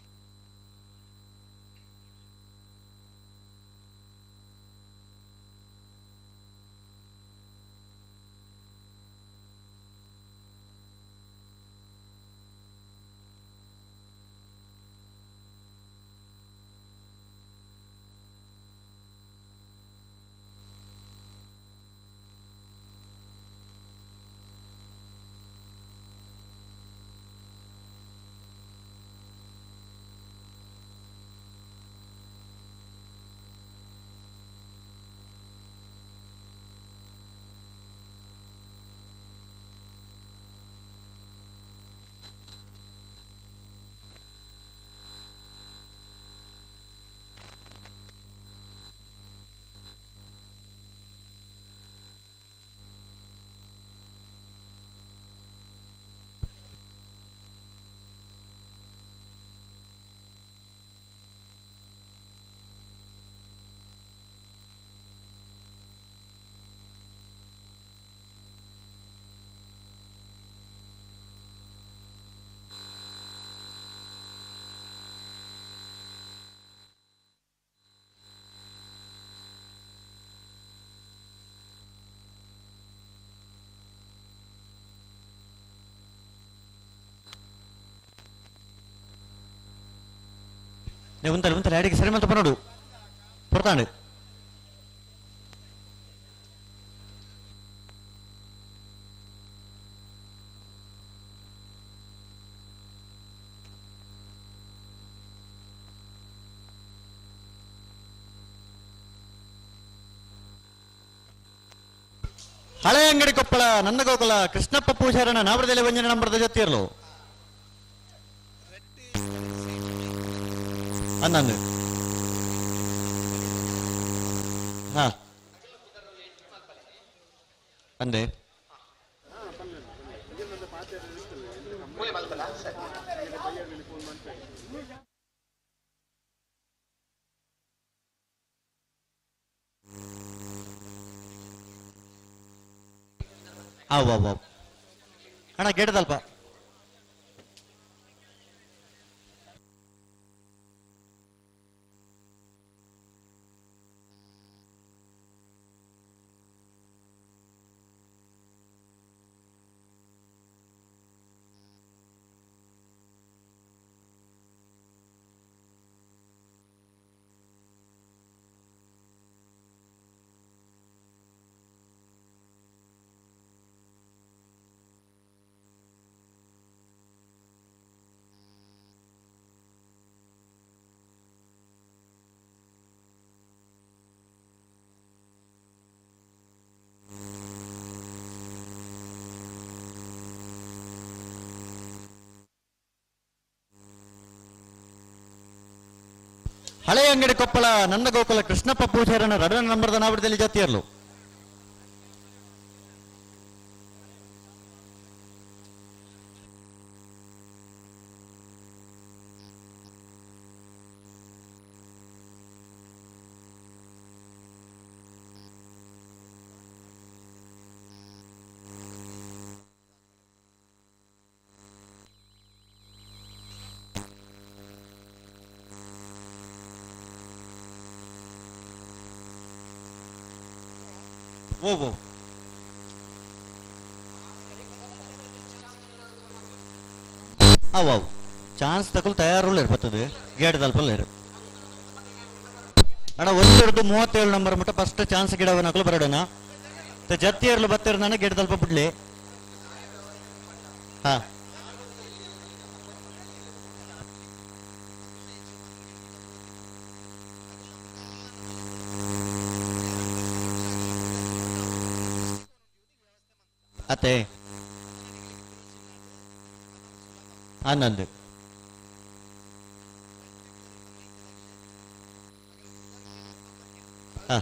ಉಂತಲೆ ಉಂತಲೆ ಅಡಿಗೆ ಸರಿ ಮಂತ ಪನೋಡು ಪೊರ್ತಾಂಡು. ಹಳೆ ಅಂಗಡಿ ಕೊಪ್ಪಳ ನಂದಗೋಕುಲ ಕೃಷ್ಣಪ್ಪ ಪೂಜಾರನ ನಾವರದಲ್ಲಿ ವಂಜನೆ ನಂಬರದ ಜೊತೆ ಇರಲು ಅನ್ನಂದು. ಹಾ ಅಂದೆ ಅವ್ ಅವ್ ಅವ್ ಅಣ್ಣ ಗೇಟದಲ್ಪ. ಹಳೆ ಅಂಗಡಿ ಕೊಪ್ಪಳ ನಂದಗೋಕುಲ ಕೃಷ್ಣಪ್ಪ ಪೂಜಾರನ ರಡನ ನಂಬರದ ನಾವರದಲ್ಲಿ ಜಾತಿಯರ್ಲು. ಓ ಓ ಅವ್ ಅವ್ ಚಾನ್ಸ್ ತಗೊಳ್ ತಯಾರುಳ್ಳ ಇರ್ಬತ್ತದೆ ಗೇಟ್ ತಲುಪಲ್ಲೇರು ಅಣ್ಣ. 1 37 ನಂಬರ್ ಮುಟ್ಟ ಫಸ್ಟ್ ಚಾನ್ಸ್ ಗಿಡವನಕಲು ಬರೋಣ. ಜತ್ತಿಯರ್ಲು ಬತ್ತಿರ ನಾನು ಗೇಟ್ ತಲುಪ ಬಿಡ್ಲಿ. ಹಾ ಅತ್ತೆ ಆನಂದ್ ಹಾ.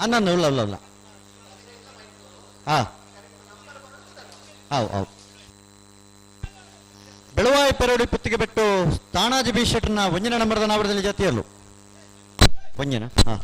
ಅನ್ನ ಉಲ್ಲ ಉಲ್ಲ ಉಲ್ಲ ಹಾ ಅವು ಅವು ಬೆಳವಾಯಿ ಪೆರೋಡಿ ಪುತ್ತಿಗೆ ಬೆಟ್ಟು ತಾಣಾಜಿ ಬಿ ಶೆಟ್ಟರ್ನ ಒಂಜಿನ ನಂಬರ್ದ ನಾವರದಲ್ಲಿ ಜಾತಿಯಲ್ಲು ಒಂಜಿನ ಹಾ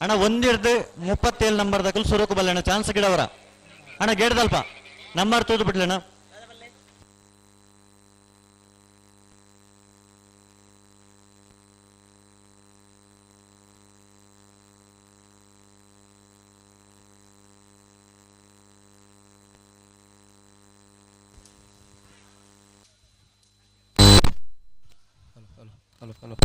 ಅಣ್ಣ ಒಂದಿರ್ದು 37 ನಂಬರ್ ದಕಲ್ ಸುರಕು ಬಲ್ಲಣ್ಣ ಚಾನ್ಸ್ ಗಿಡವರ ಅಣ್ಣ ಗೇಡ್ದಲ್ಪ ನಂಬರ್ ತೂದು ಬಿಡ್ಲಣ್ಣ. Hello hello hello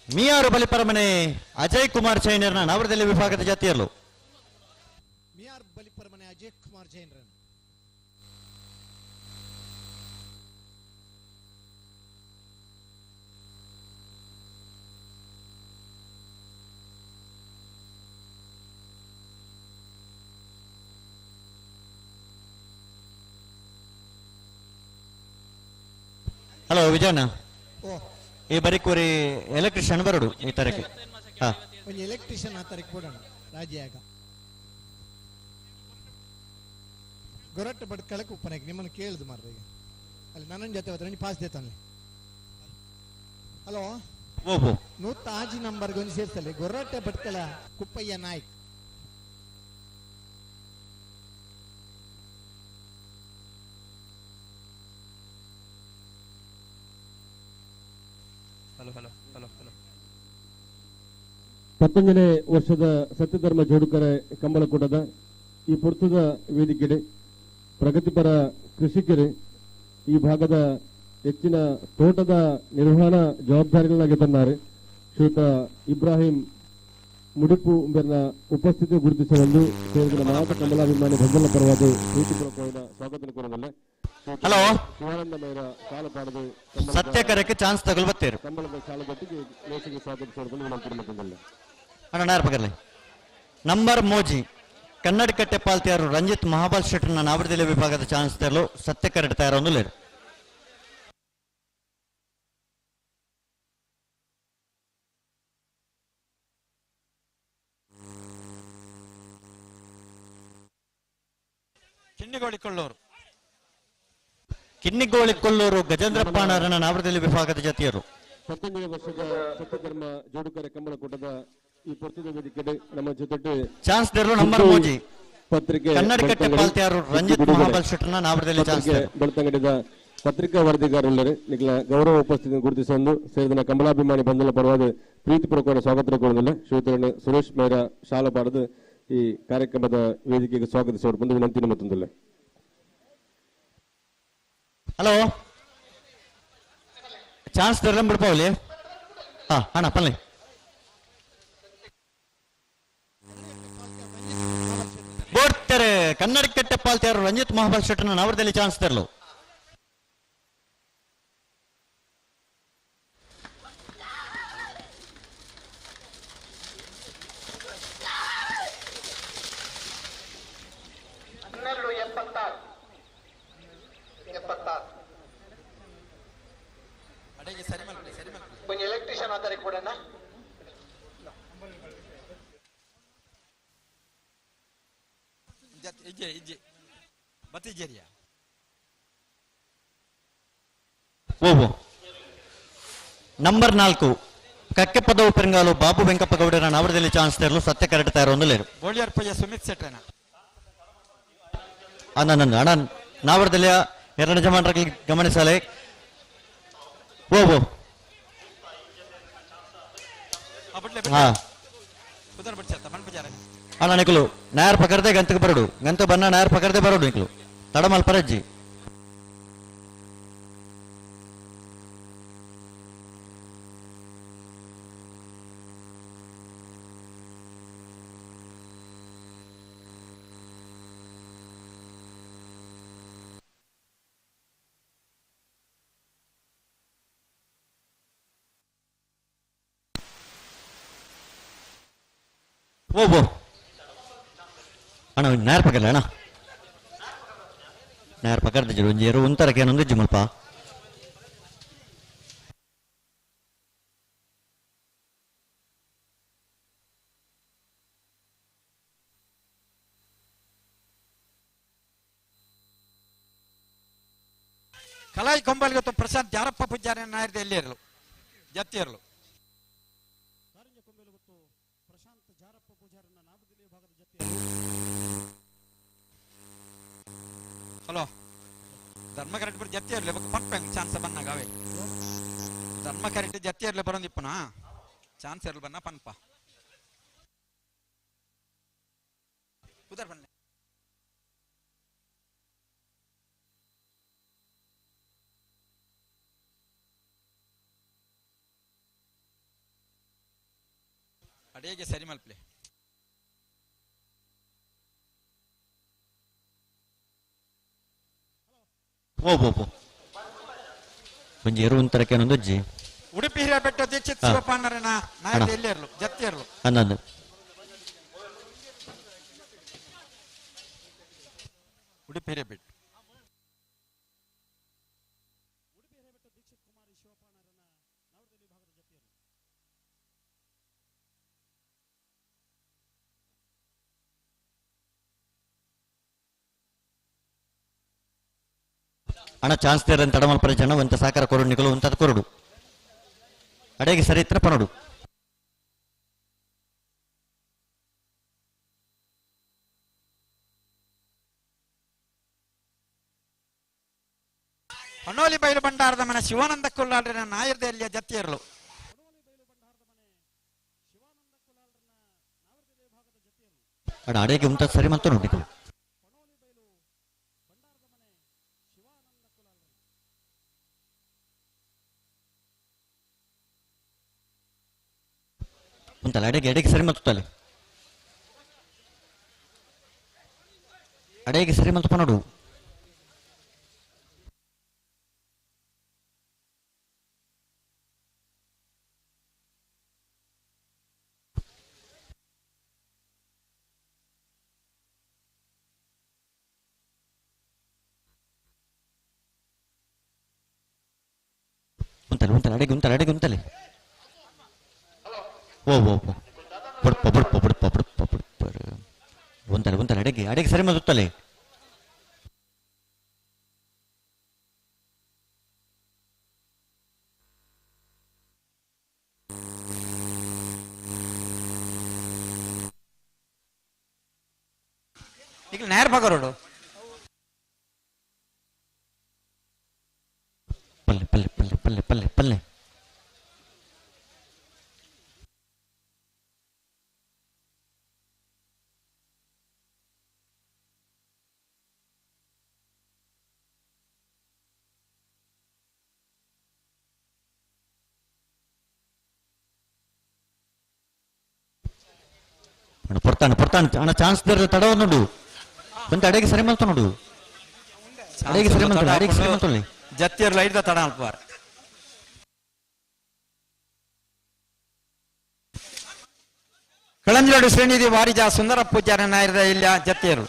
Miyar ಬಲಿಪರಮನೆ Ajay Kumar ಚೈನರ್ನ ನವರದಲ್ಲಿ ವಿಭಾಗದ ಜಾತಿಯಲ್ಲೂ ಮಿಯಾರ್ ಬಲಿಪರಮನೆ ಅಜಯ್ ಕುಮಾರ್ ಜೈನ್ರನ್. ಹಲೋ ವಿಜಯಣ್ಣ, ಈ ಬರಿಕೋರಿ ಎಲೆಕ್ಟ್ರಿಷಿಯನ್ ಬರಡು ಈ ತಾರೀಕು. ಹಾ ಒಂದು ಎಲೆಕ್ಟ್ರಿಷಿಯನ್ ಆ ತಾರೀಕು ಕೊಡೋಣ ರಾಜಿಯಾಗ ಗೊರಟ್ಟ ಬಡ್ ಕಳಕ್ಕೆ ಉಪ್ಪನಾಗಿ ನಿಮ್ಮನ್ನು ಕೇಳುದು ಮಾರ್ರೆ. ಈಗ ಅಲ್ಲಿ ನನ್ನ ಜೊತೆ ಹೋದ್ರೆ ಪಾಸ್ ದೇತಾನೆ. ಹಲೋ ಓಬೋ 106 ನಂಬರ್ಗೆ ಒಂದು ಸೇರಿಸಲಿ Goratte Bhatkala Kuppayya Naik. Hello hello hello hello 19ನೇ ವರ್ಷದ ಸತ್ಯಧರ್ಮ ಜೋಡುಕರೆ ಕಂಬಳಕೂಟದ ಈ ಪುರ್ತದ ವೇದಿಕೆಡೆ ಪ್ರಗತಿಪರ ಕೃಷಿಕರು ಈ ಭಾಗದ ಹೆಚ್ಚಿನ ತೋಟದ ನಿರ್ವಹಣಾ ಜವಾಬ್ದಾರಿಗಳನ್ನಾಗಿ ತಂದಾರೆ ಶ್ರೀಯುತ ಇಬ್ರಾಹಿಂ ಮುಡುಪು ಉಂಬೆರ್ನ ಉಪಸ್ಥಿತಿ ಗುರುತಿಸಲೆಂದು ಸೇರಿದ ಮಾತ ಕಮಲಾಭಿಮಾನಿ ಬಂಧನ ಪರವಾದ ಪ್ರೀತಿಪೂರ್ವಕವಾದ ಸ್ವಾಗತ ಕೋರದಲ್ಲ. ಹಲೋ ಶಿವಾನಂದ ಮೈರ ಸಾಲ ಪಾಡದು ಸತ್ಯಕರಕ್ಕೆ ಚಾನ್ಸ್ ತಗೊಳ್ ಬತ್ತೀರು ಕಂಬಳದ ಸಾಲದೊಟ್ಟಿಗೆ ಲೇಖಿಗೆ ಸ್ವಾಗತಿಸುವುದನ್ನು ವಿನಂತಿ ಮಾಡಿಕೊಂಡಲ್ಲ. ಅಣ್ಣ ನಾರ್ಪಗರ್ಲಿ ನಂಬರ್ ಮೋಜಿ ಕನ್ನಡಕಟ್ಟೆ ಪಾಲ್ತಿಯಾರು ರಂಜಿತ್ ಮಹಾಬಲ್ ಶೆಟ್ಟರ್ನ ನಾವರದಿಲೆ ವಿಭಾಗದ ಚಾನ್ಸ್ ತರಲು ಸತ್ಯಕರಡ್ ತಯಾರೊಂದು ಲೇರು. ಕಿನ್ನಿಗೋಳಿಕೊಳ್ಳೂರು ಕಿನ್ನಿಗೋಳಿ ಕೊಲ್ಲೂರು ಗಜೇಂದ್ರಪ್ಪ ನಾವರದಿಲೆ ವಿಭಾಗದ ಜಾತಿಯರು 19ನೇ ವರ್ಷದ ಸತ್ಯಧರ್ಮ ಜೋಡುಕರೆ ಕಂಬಳಕೂಟದ ಈ ಪುರ್ತದ ವೇದಿಕೆ ನಮ್ಮ ಜೊತೆ ಚಾನ್ಸ್ ದೇರ್ಲು ನಂಬರ್ ಮೋಜಿ ಪತ್ರಿಕೆ ಕನ್ನಡಕಟ್ಟೆ ಪಾಲ್ತಿಯಾರು ರಂಜಿತ್ ಮಹಾಬಲ್ ಶೆಟ್ಟರ್ನ ನಾವರದಲ್ಲಿ ಚಾನ್ಸ್ ಬೆಳ್ತಂಗಡಿದ ಪತ್ರಿಕಾ ವರದಿಗಾರರೆಲ್ಲರೂ ನಿಗಳ ಗೌರವ ಉಪಸ್ಥಿತಿ ಗುರುತಿಸೊಂದು ಸೇರಿದ ಕಮಲಾಭಿಮಾನಿ ಬಂಧನ ಪರವಾದ ಪ್ರೀತಿಪೂರ್ವಕವಾದ ಸ್ವಾಗತ ಕೋರದಲ್ಲ ಶ್ರೀತರಣ ಸುರೇಶ್ ಮೈರ ಶಾಲಾ ಪಾಡದು ಈ ಕಾರ್ಯಕ್ರಮದ ವೇದಿಕೆಗೆ ಸ್ವಾಗತಿಸೋಡು ಬಂದು ವಿನಂತಿ ಮತ್ತೊಂದಿಲ್ಲ. ಹಲೋ ಚಾನ್ಸ್ ದೇರ್ಲಂ ಬಿಡ್ಪಾವಲಿ ಹಾ ಅಣ್ಣ ಪಲ್ಲೆ ಬೋಡ್ತಾರೆ ಕನ್ನಡಕಟ್ಟೆ ಪಾಲ್ತಿಯಾರು ರಂಜಿತ್ ಮಹಾಬಲ್ ಶೆಟ್ಟರ್ನ ನವರದಲ್ಲಿ ಚಾನ್ಸ್ ತರಲು. ಒಂಜಿ ಎಲೆಕ್ಟ್ರಿಷಿಯನ್ ಆ ತಾರೀಕು ಕೊಡೋಣ. ಇಜ್ಜೆ ಇಜ್ಜೆ ಬತ್ತಿಜೇರಿಯಾ ಓಹೋ ನಂಬರ್ 4 ಕಕ್ಕೆಪದವು ಪೆರಂಗಾಲು ಬಾಬು ವೆಂಕಪ್ಪ ಗೌಡರ ನವರದಲ್ಲಿ ಚಾನ್ಸ್ ತರಲು ಸತ್ಯ ಕರೆಕ್ಟ್ ತಯಾರೊಂದು ಲೇರು. ಬೋಳಿಯಾರ್ ಪಯ್ಯ ಸುಮಿತ್ ಶೆಟ್ಟನ ಅಣ್ಣ ಅಣ್ಣ ನಾವರದಲ್ಲಿ ಎರಡು ಜಮಾನರಿಗೆ ಗಮನಿಸಲೆ. ಓಹೋ ಹಾ ಅಣ್ಣ ನಿಕಲು ನಾಯರ್ ಪಕರ್ದೆ ಗಂತಕ್ಕೆ ಬರಡು ಗಂತ ಬನ್ನ ನಾಯರ್ ಪಕರ್ದೆ ಬರಡು ನಿಕಲು ತಡಮಲ್ ಪರಜ್ಜಿ. ಓ ಓ ಅಣ್ಣ ನೇರ ಪಕ್ಕಲ್ಲ ಅಣ್ಣ ನೇರ ಪಕ್ಕದ ಒಂಜಿ ಎರು ಒಂತರಕ್ಕೆ ಏನೊಂದು ಮುಲ್ಪ ಕಲಾಯಿ ಕೊಂಬಲ್ಗೆ ಪ್ರಶಾಂತ್ ಯಾರಪ್ಪ ಪೂಜಾರಿ ನಾಯರ್ದ ಎಲ್ಲಿ ಇರಲು ಜತ್ತಿ ಇರಲು ಹಲೋ ಧರ್ಮ ಕರೆಕ್ಟ್ ಬಿಟ್ಟು ಜತ್ತಿ ಇರಲಿ ಬೊಕ್ಕ ಪನ್ಪೆಂಗ್ ಚಾನ್ಸ್ ಬನ್ನಾಗ ಅವೇ ಧರ್ಮ ಕರೆಕ್ಟ್ ಜತ್ತಿ ಇರಲಿ ಬರೋದಿಪ್ಪನ ಚಾನ್ಸ್ ಇರಲಿ ಬನ್ನ ಪನ್ಪ ಉದರ್ ಬನ್ನಿ ಅಡೇಗೆ ಸರಿ ಮಲ್ಪ್ಲೆ ಓ ಓ ಓ ಒಂಜಿ ಎರು ಒಂತರಕ್ಕೆ ಏನೊಂದು ಅಜ್ಜಿ ಉಡುಪಿ ಹಿರಿಯಬೆಟ್ಟ ದೀಕ್ಷಿತ್ ಹಾ. ಶಿವಪ್ಪಣ್ಣರನ್ನ ನಾಯಕ ಎಲ್ಲಿ ಇರಲು ಜತ್ತಿ ಇರಲು ಹನ್ನೊಂದು ಉಡುಪಿ ಹಿರಿಯಬೆಟ್ಟು ಅಣ್ಣ ಚಾನ್ಸ್ ತೇರನ್ ತಡಮಲ್ಪರ ಜನ ಒಂತ ಸಾಕಾರ ಕೊರಡು ನಿಕಲು ಒಂತ ಕೊರಡು ಅಡೆಗೆ ಸರಿ ಇತ್ರ ಪನಡು ಹೊನ್ನೋಲಿ ಬೈಲು ಭಂಡಾರದ ಮನೆ ಶಿವಾನಂದ ಕುಲ್ಲಾಳ್ರಿನ ನಾಯರ್ದ ಎಲ್ಲಿಯ ಜತ್ತಿ ಇರಲು ಅಣ್ಣ ಅಡೆಗೆ ಉಂತ ಸರಿ ಮಂತ ನೋಡಿ ನಿಕಲು ಉಂಟಲ್ಲ ಅಡೆಗೆ ಅಡೆಗೆ ಸರಿ ಮಂತುತ್ತಲೆ ಅಡೆಗೆ ಸರಿ ಮಂತು ಪನಡು ಉಂಟಲ್ಲ ಉಂಟಲ್ಲ ಅಡೆಗೆ ಉಂಟಲ್ಲ ಅಡೆಗೆ ಉಂಟಲೆ ಓ ಓ ಓ ಬುಡ್ಪ ಬುಡ್ಪ ಬುಡ್ಪ ಬುಡ್ಪ ಬುಡ್ಪ ಉಂಟಲ್ಲ ಉಂಟಲ್ಲ ಅಡೆಗೆ ಅಡೆಗೆ ಸರಿ ಮಂತುತ್ತಲೆ ಈಗ ನೇರ ಬಗರೋಡು ಪಲ್ಲೆ ಪಲ್ಲೆ ಪಲ್ಲೆ ಪಲ್ಲೆ ಪಲ್ಲೆ ಪಲ್ಲೆ ಅಣ್ಣ ಪೊರ್ತಾಣ ಪೊರ್ತಾಣ ಅಣ್ಣ ಚಾನ್ಸ್ there ತಡವ ನೋಡು ಒಂದು ಅಡೆಗೆ ಸರಿ ಮಾಡ್ತಾ ನೋಡು ಅಡೆಗೆ ಸರಿ ಮಾಡ್ತಾನೆ ಅಡೆಗೆ ಸರಿ ಮಾಡ್ತಾನೆ ಜತ್ತಿ ಇರಲು ಐದ ತಡ ಅಲ್ಪಾರ ಕಳಂಜಲೋಡು ಶ್ರೇಣಿದಿ ವಾರಿಜ ಸುಂದರ ಪೂಜಾರ ನಾಯರ್ದ ಇಲ್ಲ ಜತ್ತಿ ಇರಲು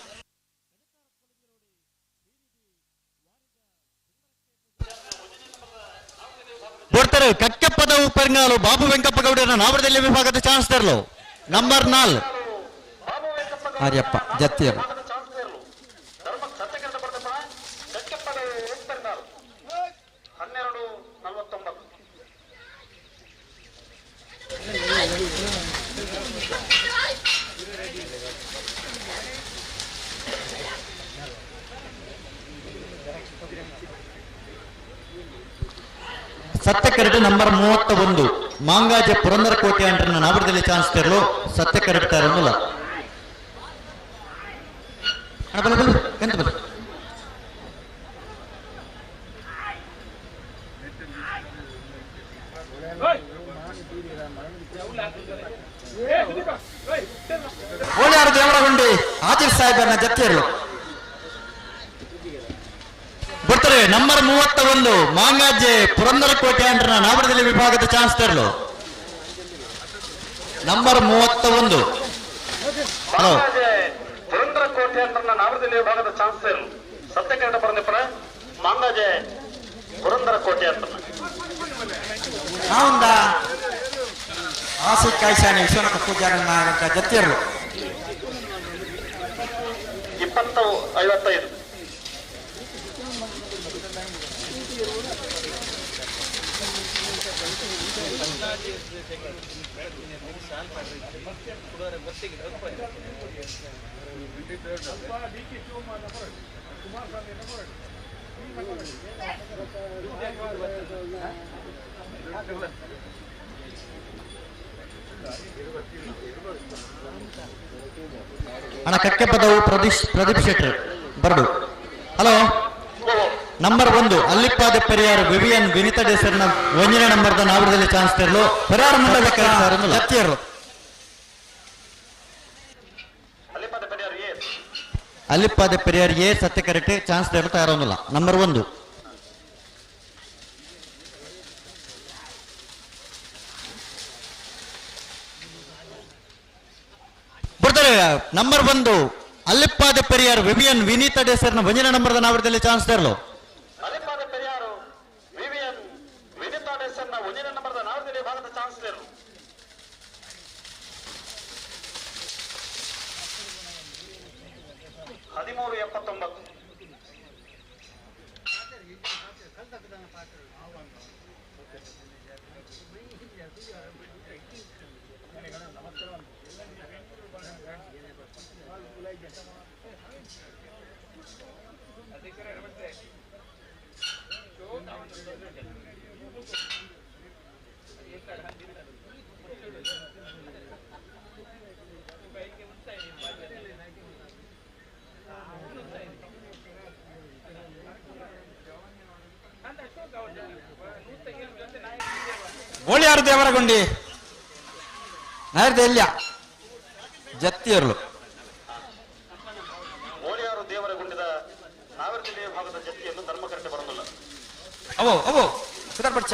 ಕೊಡ್ತಾರೆ ಕಕ್ಕೆಪ್ಪದ ಉಪರ್ಂಗಾಲು ಬಾಬು ವೆಂಕಪ್ಪ ಗೌಡರ ನಾವರದಲ್ಲಿ ವಿಭಾಗದ ಚಾನ್ಸ್ ತರಲು ನಂಬರ್ 4 ಆರ್ಯಪ್ಪ ಜತ್ತಿ ಇರಲು ಸತ್ಯಕರಡು ನಂಬರ್ 31 ಮಾಂಗಾಜೆ ಪುರಂದರ ಕೋಟೆ ಅಂಟನ್ನ ನಾವರದಲ್ಲಿ ಚಾನ್ಸ್ ತರಲು ಸತ್ಯಕರಡು ತರನುಲ್ಲ ಅಣ್ಣ ಬಲ ಬಲ ಎಂತ ಬಲ ಕೋಳಿಯಾರು ದೇವರಗುಂಡಿ ಆಜಿರ್ ಸಾಹೇಬರನ್ನ ಜತ್ತಿ ಇರಲು ಬರ್ತಾರೆ ನಂಬರ್ 31 ಮಾಂಗಾಜೆ ಪುರಂದರ ಕೋಟೆ ಅಂಟನ್ನ ನಾವರದಲ್ಲಿ ವಿಭಾಗದ ಚಾನ್ಸ್ ತರಲು ನಂಬರ್ 31. ಹಲೋ ಪುರಂದರ ಕೋಟೆ ಅಂತ ನಾವರದಲ್ಲಿ ವಿಭಾಗದ ಚಾನ್ಸಲರ್ ಸತ್ಯಕರಣ ಪರಂದಿಪ್ಪನ ಮಾಂಗಾಜೆ ಪುರಂದರ ಕೋಟೆ ಅಂತ ನಾವೊಂದ ಆಸೆ ಕಾಯ್ಸಾನೆ ವಿಶ್ವನಾಥ ಪೂಜಾರನ್ನ ಜತ್ತಿಯರು 20-55. ಅಣ್ಣ ಕಕ್ಕೆ ಪದವು ಪ್ರದೀಪ್ ಶೆಟ್ಟರ್ ಬರಡು. ಹಲೋ ನಂಬರ್ 1 ಅಲ್ಲಿಪ್ಪಾದ ಪೆರಿಯಾರ್ ವಿವಿಯನ್ ವಿನಿತಾ ಡೇಸರ್ನ ಒಂದನೇ ನಂಬರ್ದ ನಾವರದಲ್ಲಿ ಚಾನ್ಸ್ ತೆರಲು ಜತ್ತಿಯರು. ಅಲ್ಲಿಪ್ಪಾದ ಪೆರಿಯಾರ್ ಎ ಸತ್ಯ ಕರೆಕ್ಟ್ ಚಾನ್ಸ್ ತೆರಲು ತಯಾರೊಂದಿಲ್ಲ. ನಂಬರ್ 1 ಬರ್ತಾರೆ. ನಂಬರ್ 1 ಅಲ್ಲಿಪ್ಪಾದ ಪೆರಿಯಾರ್ ವಿವಿಯನ್ ವಿನೀತಾ ಡೇಸರ್ನ ಒಂದನೇ ನಂಬರ್ದ ನಾವರದಲ್ಲಿ ಚಾನ್ಸ್ ತೆರಲು. ಅಲ್ಲಿಪ್ಪಾದ ಪೆರಿಯಾರು ವಿವಿಯನ್ ವಿನೀತಾ ಡೇಸರ್ನ ಒಂದನೇ ನಂಬರ್ದ ನಾವರದಲ್ಲಿ ಭಾಗದ ಚಾನ್ಸಲರ್. 13-79. ಗೋಳಿಯಾರು ದೇವರಗುಂಡಿ ನಾಯರ್ದ ಎಲ್ಲಿಯ ಜತ್ತಿಯರ್ಲು. ಗೋಳಿಯಾರು ದೇವರಗುಂಡಿದ ನಾವರದಲ್ಲಿ ಭಾಗದ ಜತ್ತಿಯನ್ನು ಧರ್ಮಕರಟೆ ಬರಲಿಲ್ಲ. ಅವೋ ಅವೋ ಕುದರ್ ಬಡ್ಚ.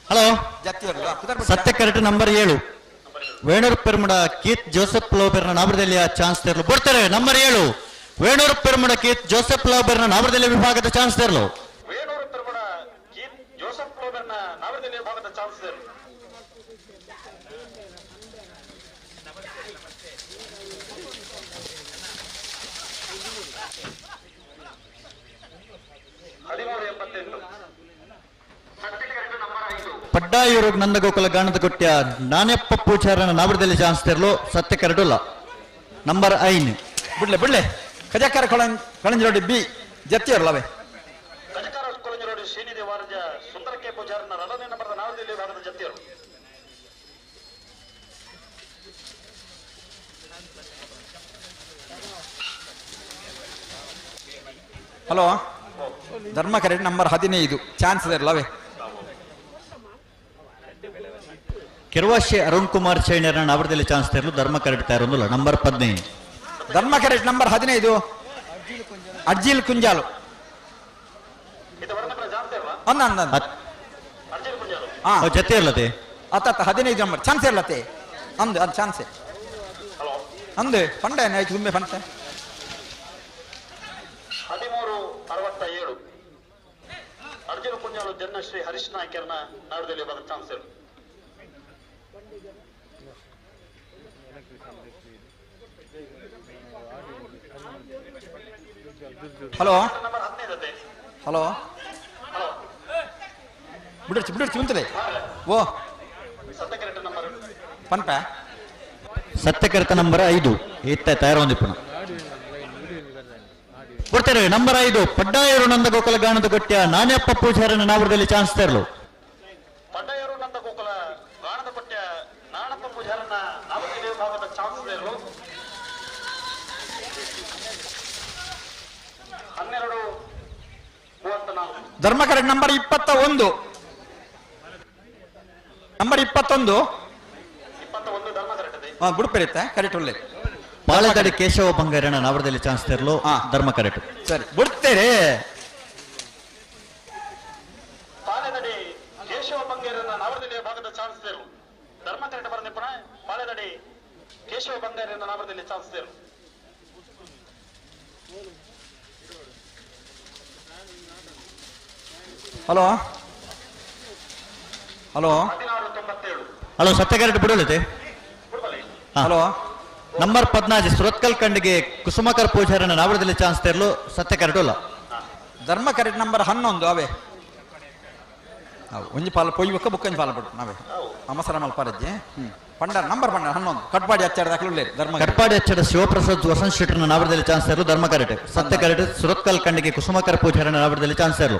ಹಲೋ ಜತ್ತಿಯರ್ಲು ಸತ್ಯ correct number 7 Venur Permuda Keith Joseph ಲೋಬೆರ್ನ ನಾವರದಲ್ಲಿಯ ಚಾನ್ಸ್ ತೆರಲು ಬರ್ತಾರೆ. Number 7 Venur Permuda Keith Joseph ಲೋಬೆರ್ನ ನಾವರದಲ್ಲಿ ವಿಭಾಗದ ಚಾನ್ಸ್ ತೆರಲು. ವೇಣೂರು ಪೆರ್ಮುಡ ಕೀತ್ ಜೋಸೆಫ್ ಲೋಬೆರ್ನ ನಾವರದಲ್ಲಿ ವಿಭಾಗದ ಚಾನ್ಸ್ ತೆರಲು. ಪಡ್ಡಾಯೂರು ನಂದಗೋಕುಲ ಗಾಣದ ಕೊಟ್ಯ ನಾನೆಪ್ಪ ಪೂಜಾರನ ನಾವರದಲ್ಲಿ ಚಾನ್ಸ್ ತೆರಲು ಸತ್ಯ ಕರಡುಲ್ಲ. ನಂಬರ್ 5 ಬಿಡ್ಲೆ ಬಿಡ್ಲೆ ಕಜಕಾರ ಕೊಳಂಜರೋಡಿ ಬಿ ಜತ್ತಿಯರ್ಲವೇ. ಕಜಕಾರ ಕೊಳಂಜರೋಡಿ ಶ್ರೀನಿಧಿ ವಾರಜ ಸುಂದರಕ್ಕೆ ಪೂಜಾರನ ರಡನೇ ನಂಬರ್ದ ನಾವರದಲ್ಲಿ ಭಾಗದ ಜತ್ತಿಯರು. ಹಲೋ ಧರ್ಮಕರೆ number 15 chance ಇರಲವೇ. ಕೆರವಾಶಿ Arun Kumar ಚೈನರ್ನ ನಾವರದಲ್ಲಿ chance ತೆರಲು ಧರ್ಮ ಕರೆಕ್ಟ್ ತಯಾರೊಂದಿಲ್ಲ. ನಂಬರ್ 15 ಧರ್ಮ ಕರೆಕ್ಟ್ ನಂಬರ್ 15 ಅರ್ಜಿಲ್ ಕುಂಜಾಲು. ಜೊತೆ ಇರ್ಲತೆ ಅತ್ತ 15 ನಂಬರ್ ಚಾನ್ಸ್ ಇರ್ಲತೆ ಅಂದು ಅದು ಚಾನ್ಸೆ ಅಂದು ಫಂಡ ಆಯ್ತು ತುಂಬೆ ಫಂಡ. 13-67 ಅರ್ಜುನ ಕುಂಜಾಲು ಜನ ಶ್ರೀ ಹರೀಶ್ ನಾಯ್ಕರ್ನ ನಾಡದಲ್ಲಿ ಭಾಗದ ಚಾನ್ಸರ್. ಹಲೋ ಹಲೋ ಬಿಡಿರ್ಚಿ ಬಿಡಿರ್ಚಿ ಮುಂತಲೆ ಓ ಪನ್ಪ ಸತ್ಯಕರ್ತ ನಂಬರ್ 5 ಇತ್ತ ತಯಾರೊಂದಿಪ್ಪನ ಕೊಡ್ತಾರೆ. ನಂಬರ್ 5 ಪಡ್ಡಾಯೂರು ನಂದಗೋಕುಲ ಗಾಣದ ಕೊಟ್ಯ ನಾಣ್ಯಪ್ಪ ಪೂಜಾರನ ನಾವರದಲ್ಲಿ ಚಾನ್ಸ್ ತೆರಲು. ಪಡ್ಡಾಯೂರು ನಂದಗೋಕುಲ ಗಾಣದ ಕೊಟ್ಯ ನಾಣಪ್ಪ ಪೂಜಾರನ ನಾವರದಲ್ಲಿ ವಿಭಾಗದ ಚಾನ್ಸ್ ತೆರಲು. 12-34. ಧರ್ಮಕರ ನಂಬರ್ 21 ನಂಬರ್ 21 ಬುಡುಪೆರಿತ್ತ ಕರೆಕ್ಟ್ ಒಳ್ಳೆ. ಪಾಳೆದಾಡಿ ಕೇಶವ ಬಂಗಾರನ ನಾವರದಲ್ಲಿ ಚಾನ್ಸ್ ತೆರಲು ಧರ್ಮ ಕರೆಕ್ಟ್. ಸರಿ ಬಿಡ್ತೇರೆ. ಪಾಳೆದಡಿ ಕೇಶವ ಬಂಗೇರನ ನಾವರದಲ್ಲಿ ಭಾಗದ ಚಾನ್ಸ್ ತೆರಲು ಧರ್ಮ ಕರೆಕ್ಟ್ ಬರ ನಿಪುಣ ಕೇಶವ ಬಂಗಾರಿನ ನಾಮದಲ್ಲಿ ಚಾನ್ಸ್ ಹಲೋ ಹಲೋ 1697. ಹಲೋ ಸತ್ಯಗರಟ್ ಬಿಡೋಲತೆ. ಹಲೋ ನಂಬರ್ 14 ಸುರತ್ಕಲ್ ಕಂಡಿಗೆ ಕುಸುಮಕರ್ ಪೂಜಾರನ ನಾವರದಲ್ಲಿ ಚಾನ್ಸ್ ತೆರಲು ಸತ್ಯಕರಟುಲ್ಲ. ಧರ್ಮ ಕರೆಕ್ಟ್ ನಂಬರ್ 11 ಅವೇ ಒಂಜಿ ಪಾಲ ಪೊಯ್ಯೊಕ್ಕ ಬುಕ್ಕ ಒಂಜಿ ಪಾಲ ಪಡು ನಾವೇ ಅಮಸರ ಮಲ್ಪಾರಜ್ಜೆ ಪಂಡ ನಂಬರ್ ಪಂಡ 11 ಕಟ್ಪಾಡಿ ಅಚ್ಚಾಡ ದಾಖಲು ಧರ್ಮ ಕಟ್ಪಾಡಿ ಅಚ್ಚಡ ಶಿವಪ್ರಸಾದ್ ವಸಂತ್ ಶೆಟ್ಟರ್ನ ನಾವರದಲ್ಲಿ ಚಾನ್ಸ್ ತೆರಲು ಧರ್ಮ ಕರೆಕ್ಟ್ ಸತ್ಯ ಕರೆಕ್ಟ್ ಸುರತ್ಕಲ್ ಕಂಡಿಗೆ ಕುಸುಮಕರ್ ಪೂಜಾರನ ನಾವರದಲ್ಲಿ ಚಾನ್ಸ್ ತೆರಲು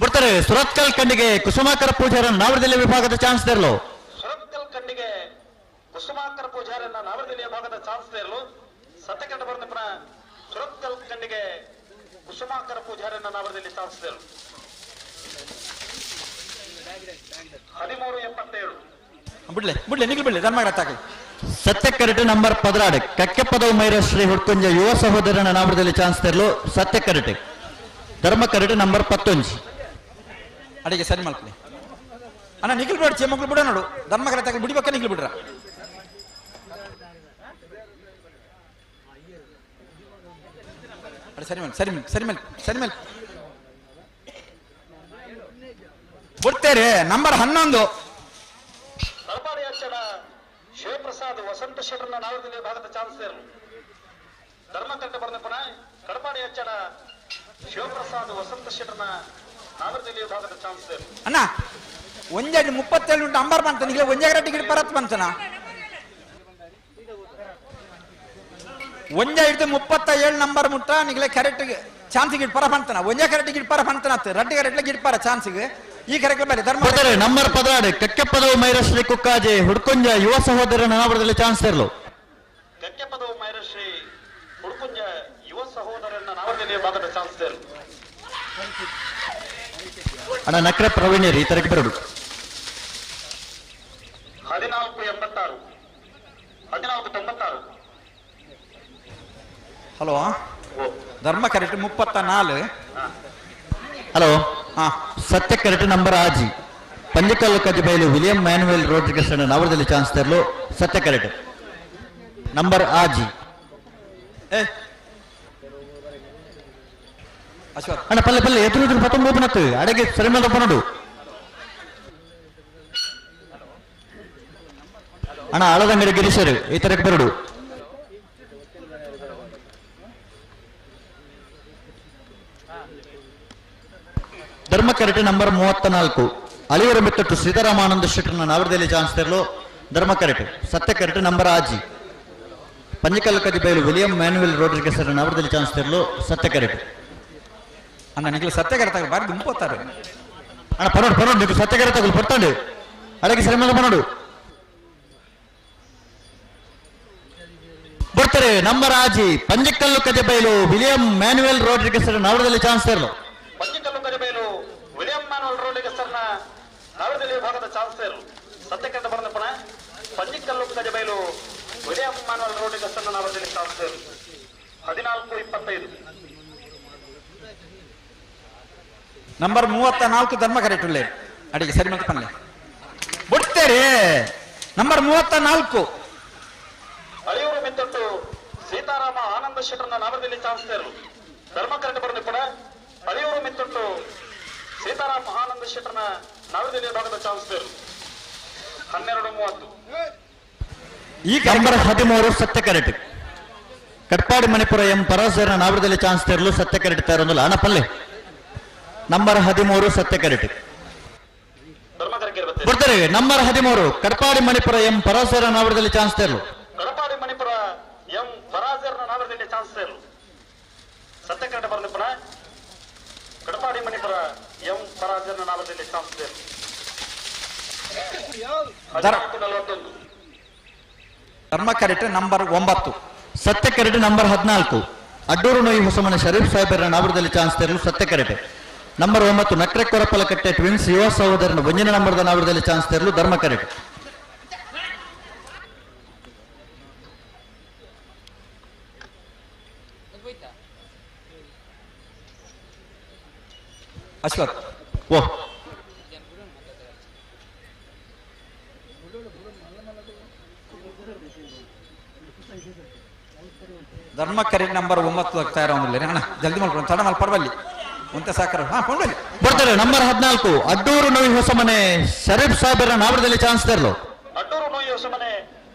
ಬರ್ತಾರೆ. ಸುರತ್ಕಲ್ ಕಂಡಿಗೆ ಕುಸುಮಾಕರ ಪೂಜಾರನ ನಾವರದಲ್ಲಿ ವಿಭಾಗದ ಚಾನ್ಸ್ ತೆರಲು. ಸುರತ್ಕಲ್ ಕಂಡಿಗೆ ಕುಸುಮಾಕರ ಪೂಜಾರನ್ನ ನಾವರದಲ್ಲಿ ವಿಭಾಗದ ಚಾನ್ಸ್ ತೆರಲು ಸತ್ಯಕಂಡ ಬರ್ನಪನ ಸುರತ್ಕಲ್ ಕಂಡಿಗೆ ಕುಸುಮಾಕರ ಪೂಜಾರನ್ನ ನಾವರದಲ್ಲಿ ಚಾನ್ಸ್ ತೆರಲು 1387. ಬಿಡ್ಲೆ ಬಿಡ್ಲೆ ನಿಗ್ಲು ಬಿಡ್ಲೆ ಧರ್ಮ ತಾಕಿ. ಸತ್ಯಕರಟೆ ನಂಬರ್ 16 ಕಕ್ಕೆಪದವು ಮೈರ ಶ್ರೀ ಹುಡ್ಕುಂಜ ಯುವ ಸಹೋದರನ ನಾವರದಲ್ಲಿ ಚಾನ್ಸ್ ತೆರಲು ಸತ್ಯಕರಟೆ ಧರ್ಮ ಕರಟೆ ನಂಬರ್ 19. ಅಡಿಗೆ ಸರಿ ಮಲ್ಪಲಿ ಅಣ್ಣ ನಿಖಿಲ್ ಬಿಡ ಮಕ್ಕಳು ಬಿಡ ನೋಡು ಧರ್ಮ ಕರೆ ಬಿಡಿಬೇಕ ನಿಖಿಲ್ ಬಿಡ್ರ. ಅಡೆ ಸರಿ ಮೇಲ್ ಸರಿ ಮೇಲ್ ಸರಿ ಮೇಲ್ ಸರಿ ಮೇಲ್ ಬಿಡ್ತೇರೆ ನಂಬರ್ 11 ತಲಪಾಡಿ ಅಚ್ಚಡ ಶಿವಪ್ರಸಾದ್ ವಸಂತ ಶೆಟ್ಟರ್ನ ನಾವರದಲ್ಲಿ ಭಾಗದ ಚಾನ್ಸ್ ಧರ್ಮಕಂಠ ಬರ್ನಪನ ಕಡಪಾಡಿ ಅಚ್ಚಡ ಶಿವಪ್ರಸಾದ್ ವಸಂತ ಶೆಟ್ಟರ್ನ ನಾವರದಲ್ಲಿ ಭಾಗದ ಚಾನ್ಸ್. ಅಣ್ಣ ಒಂಜೆ 37 ನಂಬರ್ ಬಂತ ನಿಗಲ ಒಂಜೆ ಟಿಕೆಟ್ ಪರತ್ ಬಂತನ ಒಂಜೆ ಹಿಡಿದು 37 ನಂಬರ್ ಮುಟ್ಟ ನಿಗಲ ಕರೆಕ್ಟ್ ಚಾನ್ಸ್ ಗಿಟ್ ಪರ ಬಂತನ ಒಂಜೆ ಕರೆಕ್ಟ್ ಗಿಟ್ ಪರ ಬಂತನ ರಡ್ಡಿ ಕರೆಕ್ಟ್ ಗಿಟ್ ಪರ ಚಾನ್ಸ್ಗೆ ಈ ಕರೆಕ್ಟ್ ಬೇರೆ ಧರ್ಮ ನಂಬರ್ 16 ಕಕ್ಕೆಪದವು ಮೈರಶ್ರೀ ಕುಕ್ಕಾಜೆ ಹುಡ್ಕುಂಜ ಯುವ ಸಹೋದರನ ನಾವರದಲ್ಲಿ ಚಾನ್ಸ್ ತೆರಲು. ಕಕ್ಕೆಪದವು ಮೈರಶ್ರೀ ಹುಡ್ಕುಂಜ ಯುವ ಸಹೋದರನ ನಾವರದಲ್ಲಿ ಭಾಗದ ಚಾನ್ಸ್ ತೆರಲು. ಅಣ್ಣ ನಕ್ರೆ ಪ್ರವೀಣ್ ಈ ತರಕ್ಕೆ ಬರಡು. 1486 1496. ಹಲೋ ಧರ್ಮ ಕರೆಕ್ಟ್ 34. ಹಲೋ ಸತ್ಯ ಕರೆಕ್ಟ್ ನಂಬರ್ ಆಜಿ ಪಂಜಕಲ್ಲು ಕಜಿಬೈಲು ವಿಲಿಯಂ ಮ್ಯಾನುವೆಲ್ ರೋಡ್ರಿಗಸ್ ನವರದಲ್ಲಿ ಚಾನ್ಸ್ ತೆರಲು ಸತ್ಯ ಕರೆಕ್ಟ್ ನಂಬರ್ ಆಜಿ. ಅಣ್ಣ ಪಲ್ಲೆ ಪಲ್ಲೆ ಎದುರು ಎದುರು ಪತ್ತೊಂಬತ್ತು ಅಡಗೆ ಸರಿಮದ ಪನ್ನಡು. ಅಣ್ಣ ಆಳದಂಗಡಿ ಗಿರೀಶರು ಈ ತರಕ್ಕೆ ಬರಡು. ಧರ್ಮ ಕರೆಕ್ಟ್ ನಂಬರ್ 34 ಅಲಿಯರ ಮೆತ್ತಟ್ಟು ಸೀತಾರಾಮಾನಂದ ಶೆಟ್ಟರ್ನ ನಾವರದಲ್ಲಿ ಚಾನ್ಸ್ ತೆರಲು ಧರ್ಮ ಕರೆಕ್ಟ್ ಸತ್ಯ ಕರೆಕ್ಟ್ ನಂಬರ್ ಆಜಿ ಪಂಜಕಲ್ ಕದಿಬೈಲು ವಿಲಿಯಂ ಮ್ಯಾನುವೆಲ್ ರೋಡ್ರಿಗಸ್ ನಾವರದಲ್ಲಿ ಚಾನ್ಸ್ ತೆರಲು ಸತ್ಯ ಕರೆಕ್ಟ್. ಅಣ್ಣ ನಿಖಿಲ್ ಸತ್ಯ ಕರೆಕ್ಟ್ ಬಾರಿ ದುಂಪೋತಾರೆ. ಅಣ್ಣ ಪರೋಡು ಪರೋಡು ನೀವು ಸತ್ಯ ಕರೆಕ್ಟ್ ತಗೊಳ್ಳಿ ಪಡ್ತಾಂಡು ಅಡಗೆ ಸರಿ ಮೇಲೆ ಪರೋಡು ಬರ್ತಾರೆ. ನಂಬರ್ ಆಜಿ Panjakallu Kajabailu William Manuel Rodrigues ನಾವರದಲ್ಲಿ ಚಾನ್ಸ್ ತೆರಲು. Panjakallu Kajabailu William Manuel Rodrigues ನಾವರದಲ್ಲಿ ವಿಭಾಗದ ಚಾನ್ಸ್ ತೆರಲು ಸತ್ಯಕಂಠ ಬರ್ನಪಣ Panjikallu Kajabailu William Manuel Rodrigues ನಾವರದಲ್ಲಿ ಚಾನ್ಸ್ ತೆರಲು 1425. ನಂಬರ್ 34 ಧರ್ಮ ಕರೆಕ್ಟ್ ಉಳ್ಳೇ ಅಡಿಗೆ ಸರಿ ಮತ್ತೆ ಪನ್ಲೆ ಬಿಡ್ತೇರೆ ನಂಬರ್ 34 ಅಳಿಯೂರು ಮೆತ್ತಟ್ಟು ಸೀತಾರಾಮ ಆನಂದ ಶೆಟ್ಟರ್ನ ನಾವರದಲ್ಲಿ ಚಾನ್ಸ್ ತೆರಲು ಧರ್ಮ ಕರೆಕ್ಟ್ ಬರ್ನಪಣ ಅಳಿಯೂರು ಮೆತ್ತಟ್ಟು ಸೀತಾರಾಮ ಆನಂದ ಶೆಟ್ಟರ್ನ ನಾವರದಲ್ಲಿ ಭಾಗದ ಚಾನ್ಸ್ ತೆರಲು 1230. ಈ ನಂಬರ್ 13 ಸತ್ಯ ಕರೆಕ್ಟ್ ಕಟ್ಪಾಡಿ ಮಣಿಪುರ ಎಂ ಪರಾಸರನ ನಾವರದಲ್ಲಿ ಚಾನ್ಸ್ ತೆರಲು ಸತ್ಯ ಕರೆಕ್ಟ್ ತಯಾರೊಂದಿಲ್ಲ. ಅಣ್ಣ ಪಲ್ಲೆ ನಂಬರ್ 13 ಸತ್ಯ ಕರೆಕ್ಟ್ ಬರ್ತಾರೆ. ನಂಬರ್ 13 ಕಟ್ಪಾಡಿ ಮಣಿಪುರ ಎಂ ಪರಾಸರ ನಾವರದಲ್ಲಿ ಚಾನ್ಸ್ ತೆರಲು. ಕಡಪಾಡಿ ಮಣಿಪುರ ಎಂ ಪರಾಸರನ ನಾವರದಲ್ಲಿ ಚಾನ್ಸ್ ತೆರಲು ಸತ್ಯ ಕರೆಕ್ಟ್ ಬರ್ನಪಣ ಕಡಪಾಡಿ ಮಣಿಪುರ ಎಂ ಪರಾಸರನ ನಾವರದಲ್ಲಿ ಚಾನ್ಸ್ ತೆರಲು 1441. ಧರ್ಮ ಕರೆಕ್ಟ್ ನಂಬರ್ 9 ಸತ್ಯ ಕರೆಕ್ಟ್ ನಂಬರ್ 14 ಅಡ್ಡೂರು ನೋಯಿ ಹೊಸಮನೆ ಶರೀಫ್ ಸಾಹೇಬರ ನಾವರದಲ್ಲಿ ಚಾನ್ಸ್ ತೆರಲು ಸತ್ಯ correct number 9 Nakre Korapalakatte twins ಯುವ ಸಹೋದರನ ಒಂದಿನ ನಂಬರ್ದ ನಾವರದಲ್ಲಿ ಚಾನ್ಸ್ ತೆರಲು ಧರ್ಮ ಕರೆಕ್ಟ್. ಅಶ್ವಥ್ ಓ ಧರ್ಮಕರಿ ನಂಬರ್ 9 ತಯಾರಾಗಿಲ್ಲ ಅಣ್ಣ ಜಲ್ದಿ ಮಾಡ್ಕೊಂಡು ತಡ ಮಲ್ ಪರವಲ್ಲಿ ಒಂತೆ ಸಾಕರ ಹಾ ಕೊಂಡಲ್ಲಿ ಬರ್ತಾರೆ ನಂಬರ್ 14 ಅಡ್ಡೂರು ನೋಯಿ ಹೊಸಮನೆ ಶರೀಫ್ ಸಾಹೇಬರ ನಾವರದಲ್ಲಿ ಚಾನ್ಸ್ ತರಲು. ಅಡ್ಡೂರು ನೋಯಿ ಹೊಸಮನೆ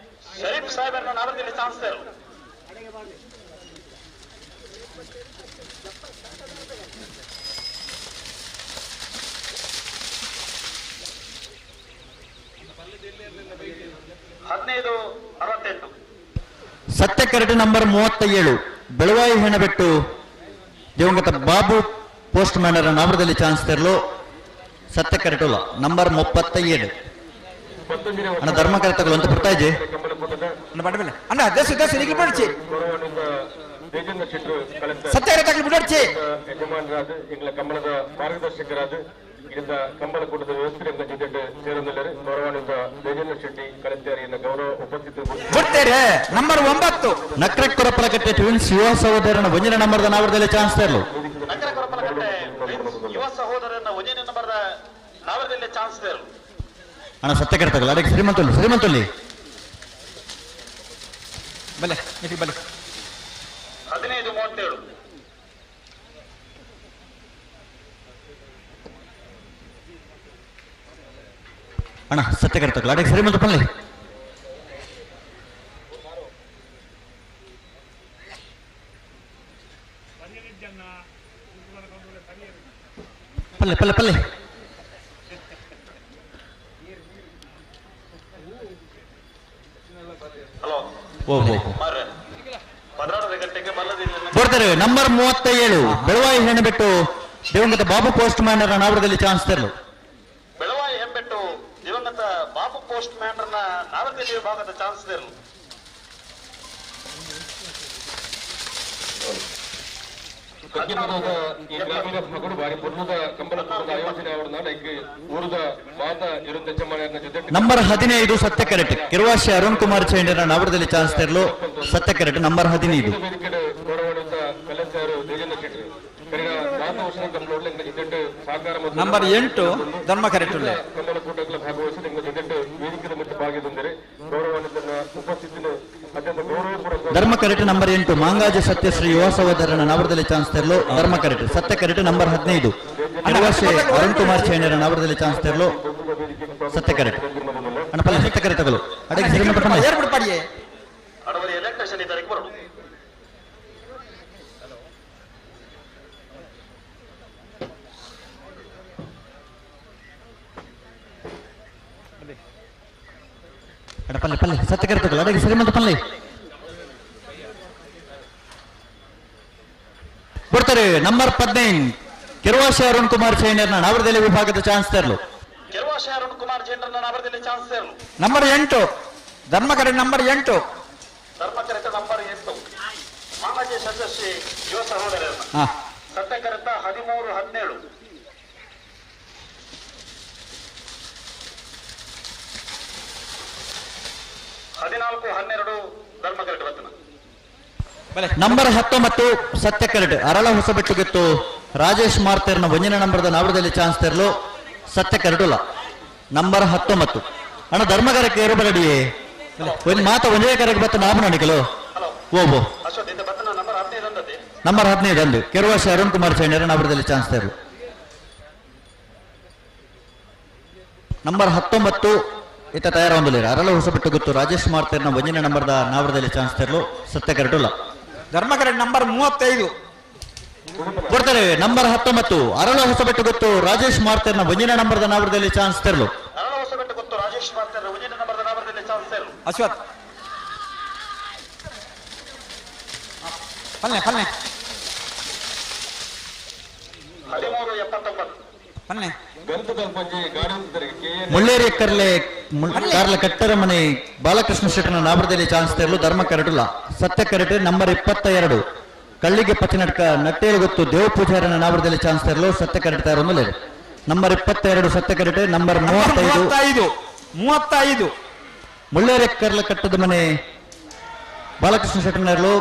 ಶರೀಫ್ ಸಾಹೇಬರ ನಾವರದಲ್ಲಿ ಚಾನ್ಸ್ ತರಲು. ಹದಿನೈದು 68. ಸತ್ಯಕರಟೆ ನಂಬರ್ 37 ಬೆಳವಾಯಿ ಹೆಣಬೆಟ್ಟು ದಿವಂಗತ ಬಾಬು ಪೋಸ್ಟ್ ಮ್ಯಾನರ ನಾವರದಲ್ಲಿ ಚಾನ್ಸ್ ತರಲು ಸತ್ಯಕರಟುಲ ನಂಬರ್ 37. ಅಣ್ಣ ಧರ್ಮಕರ್ತಗಳು ಅಂತ ಬರ್ತಾ ಇದೆ. ಅಣ್ಣ ದೇಶ ದೇಶ ನಿಗ್ಲಿ ಬಿಡ್ಚಿ ಸತ್ಯಕರಟಗಳು ಬಿಡೋಡ್ಚಿ. ಯಜಮಾನರಾದ ಎಂಗಳ ಕಂಬಳದ ಮಾರ್ಗದರ್ಶಕರಾದ ಇದರಿಂದ ಕಂಬಳ ಕೂಟದ ವ್ಯವಸ್ಥೆ ಜೊತೆ ಸೇರೊಂದಿಲ್ಲರೆ ಗೌರವಾನ್ವಿತ ದೇವೇಂದ್ರ ಶೆಟ್ಟಿ ಕಳಂತೇರಿಯನ್ನು ಗೌರವ ಉಪಸ್ಥಿತಿ ಬಿಡ್ತೇರೆ ನಂಬರ್ 9 ನಕ್ರಕೊರಪಲಕಟ್ಟೆ ಟ್ವಿನ್ಸ್ ಯುವ ಸಹೋದರನ ಒಂದಿನ ನಂಬರ್ದ ನಾವರದಲ್ಲಿ ಚಾನ್ಸ್ ತರಲು. ನಕ್ರಕೊರಪಲಕಟ್ಟೆ ಯುವ ಸಹೋದರನ ಒಂದಿನ ನಂಬರ್ದ ನಾವರದಲ್ಲಿ ಚಾನ್ಸ್ ತರಲು. ಅಣ್ಣ ಸತ್ಯಕರ್ತಗಳು ಅದಕ್ಕೆ ಶ್ರೀಮಂತಲ್ಲಿ ಶ್ರೀಮಂತಲ್ಲಿ ಬಲೆ ನಿಖಿಲ್ ಬಲೆ 15 37. ಅಣ್ಣ ಸತ್ಯಕರ್ತಗಳು ಅದಕ್ಕೆ ಶ್ರೀಮಂತ ಪಲ್ಲೆ ಪಲ್ಲೆ ಪಲ್ಲೆ ಪಲ್ಲೆ. ಹಲೋ ಓಹೋ ಬರ್ತಾರೆ ನಂಬರ್ 37 ಬೆಳವಾಯಿ ಹೆಣಬೆಟ್ಟು ದಿವಂಗತ ಬಾಬು ಪೋಸ್ಟ್ ಮ್ಯಾನರ್ ನಾವರದಲ್ಲಿ ಚಾನ್ಸ್ ತರಲು. ಬೆಳವಾಯಿ ಹೆಂಬೆಟ್ಟು ದಿವಂಗತ ಬಾಬು ಪೋಸ್ಟ್ ಮ್ಯಾನರ್ನ ನಾವರದಲ್ಲಿ ವಿಭಾಗದ ಚಾನ್ಸ್ ತರಲು. ಈ ಗ್ರಾಮೀಣ ಭಾಗಗಳು ಬಾರಿ ಪುರ್ಣದ ಕಂಬಳ ಕೂಟದ ಆಯೋಜನೆ ಅವರನ್ನ ಊರದ ಮಾತ ಇರುತ್ತ ಯಜಮಾನರ ಜೊತೆ. ನಂಬರ್ 15 ಸತ್ಯಕರೆಟ್ ಕಿರುವಾಶಿ ಅರುಣ್ ಕುಮಾರ್ ಚೇಂಡರ ನಾವರದಲ್ಲಿ ಚಾನ್ಸ್ ತರಲು ಸತ್ಯಕರೆಟ್ ನಂಬರ್ 15. ಗೌರವಾನ್ವಿತ ಕಲೆಂಚಾರು ದೇವೇಂದ್ರ ಶೆಟ್ಟಿ ನಂಬರ್ 8 ಧರ್ಮಕರೆಟ್ ಕಂಬಳ ಕೂಟಗಳ ಭಾಗವಹಿಸಿ ನಿಮ್ಮ ಜೊತೆ ವೇದಿಕೆ ಮತ್ತು ಭಾಗಿಯಾದರೆ ಗೌರವಾನ್ವಿತನ ಉಪಸ್ಥಿತಿ ಅತ್ಯಂತ ಗೌರವಪೂರ್ವಕ. ಧರ್ಮಕರೆಟ್ ನಂಬರ್ 8 ಮಾಂಗಾಜ ಸತ್ಯಶ್ರೀ ಯುವ ಸಹೋದರನ ನಾವರದಲ್ಲಿ ಚಾನ್ಸ್ ತರಲು ಧರ್ಮಕರೆಟ್ ಸತ್ಯಕರೆಟ್ ನಂಬರ್ 15 ಕಿರುವಾಶಿ ಅರುಣ್ ಕುಮಾರ್ ಚೇಂಡರ ನಾವರದಲ್ಲಿ ಚಾನ್ಸ್ ತರಲು ಸತ್ಯಕರೆಟ್. ಅಣ್ಣ ಪಲ್ಲೆ ಸತ್ಯಕರೆಟ್ಗಳು ಅದಕ್ಕೆ ಶ್ರೀಮಂತ ಪಲ್ಲೆ. ಎಲೆಕ್ಟ್ರಿಷನ್ ಇದ್ದಾರೆ ಬರೋದು. ಅಣ್ಣ ಪಲ್ಲೆ ಪಲ್ಲೆ ಸತ್ಯಕರೆಟ್ಗಳು ಅದಕ್ಕೆ ಶ್ರೀಮಂತ ಪಲ್ಲೆ. ಬರ್ತಾರೆ ನಂಬರ್ 15 ಕೆರುವಾಶಿ ಅರುಣ್ ಕುಮಾರ್ ಚೈನರ್ನ ನಾವರದಲ್ಲಿ ವಿಭಾಗದ ಚಾನ್ಸ್ ತರಲು. ಕೆರುವಾಶಿ ಅರುಣ್ ಕುಮಾರ್ ಚೈನರ್ನ ನಾವರದಲ್ಲಿ ಚಾನ್ಸ್ ತರಲು. ನಂಬರ್ 8 ಧರ್ಮಕರೆ ನಂಬರ್ 8 ಧರ್ಮಕರೆತ ನಂಬರ್ 8 ಮಾಮಾಜಿ ಸದಸ್ಯ ಯುವ ಸಹೋದರರನ್ನ ಸತ್ಯಕರೆತ 13 17. ಹದಿನಾಲ್ಕು 12 ಧರ್ಮಕರೆಟ್ ಬರ್ತನ. ನಂಬರ್ 19 ಸತ್ಯಕರೆಟ್ ಅರಳ ಹೊಸಬೆಟ್ಟುಗೆತ್ತು ರಾಜೇಶ್ ಮಾರ್ತೇರ್ನ ಒಂದಿನ ನಂಬರ್ದ ನಾವರದಲ್ಲಿ ಚಾನ್ಸ್ ತರಲು ಸತ್ಯಕರೆಟುಲ ನಂಬರ್ 19. ಅಣ್ಣ ಧರ್ಮಕರಕ್ಕೆ ಏರುಬರಡಿಯೇ ಒಂದು ಮಾತ ಒಂದೇ ಕರೆಗೆ ಬತ್ತ ನಾಮು ನಡಿಕಲು ಓಬೋ ನಂಬರ್ 15 ಅಂದು ಕೆರುವಾಶಿ ಅರುಣ್ ಕುಮಾರ್ ಚೈನರ ನಾವರದಲ್ಲಿ ಚಾನ್ಸ್ ತರಲು. ನಂಬರ್ 19 ಇತ ತಯಾರಾಗಿಲ್ಲ ಅರಳ ಹೊಸಬೆಟ್ಟು ಗೊತ್ತು ರಾಜೇಶ್ ಮಾರ್ತೇರ್ನ ಒಂದಿನ ನಂಬರ್ದ ನಾವರದಲ್ಲಿ ಚಾನ್ಸ್ ತರಲು ಸತ್ಯಕರೆಟುಲ. ಧರ್ಮಕರೆಟ್ ನಂಬರ್ 35 ಕೊಡ್ತಾರೆ ನಂಬರ್ 19 ಅರಳ ಹೊಸಬೆಟ್ಟು ಗೊತ್ತು ರಾಜೇಶ್ ಮಾರ್ತೇರ್ನ ಒಂದಿನ ನಂಬರ್ದ ನಾವರದಲ್ಲಿ ಚಾನ್ಸ್ ತರಲು. ಅರಳ ಹೊಸಬೆಟ್ಟು ಗೊತ್ತು ರಾಜೇಶ್ ಮಾರ್ತೇರ್ನ ಒಂದಿನ ನಂಬರ್ದ ನಾವರದಲ್ಲಿ ಚಾನ್ಸ್ ತರಲು. ಅಶ್ವಥ್ ಪಲ್ಲೆ ಪಲ್ಲೆ 13 79 ಪಲ್ಲೆ. ಮುಳ್ಳೇರಿ ಕರ್ಲೆ ಕಾರ್ಲ ಕಟ್ಟರ ಮನೆ ಬಾಲಕೃಷ್ಣ ಶೆಟ್ಟನ ನಾವರದಲ್ಲಿ ಚಾನ್ಸ್ ತರಲು ಧರ್ಮ ಕರಟುಲ ಸತ್ಯ ಕರಟೆ ನಂಬರ್ 22 ಕಳ್ಳಿಗೆ ಪಚಿನಟ್ಕ ನಟ್ಟೇಲು ಗೊತ್ತು ದೇವ ಪೂಜಾರನ ನಾವರದಲ್ಲಿ ಚಾನ್ಸ್ ತರಲು ಸತ್ಯ ಕರಟೆ ತಯಾರೊಂದು ನಂಬರ್ 22 ಸತ್ಯ ಕರಟೆ ನಂಬರ್ 35 35 ಮುಳ್ಳೇರಿ ಕರ್ಲ ಕಟ್ಟದ ಮನೆ ಬಾಲಕೃಷ್ಣ ಶೆಟ್ಟನರ್ಲು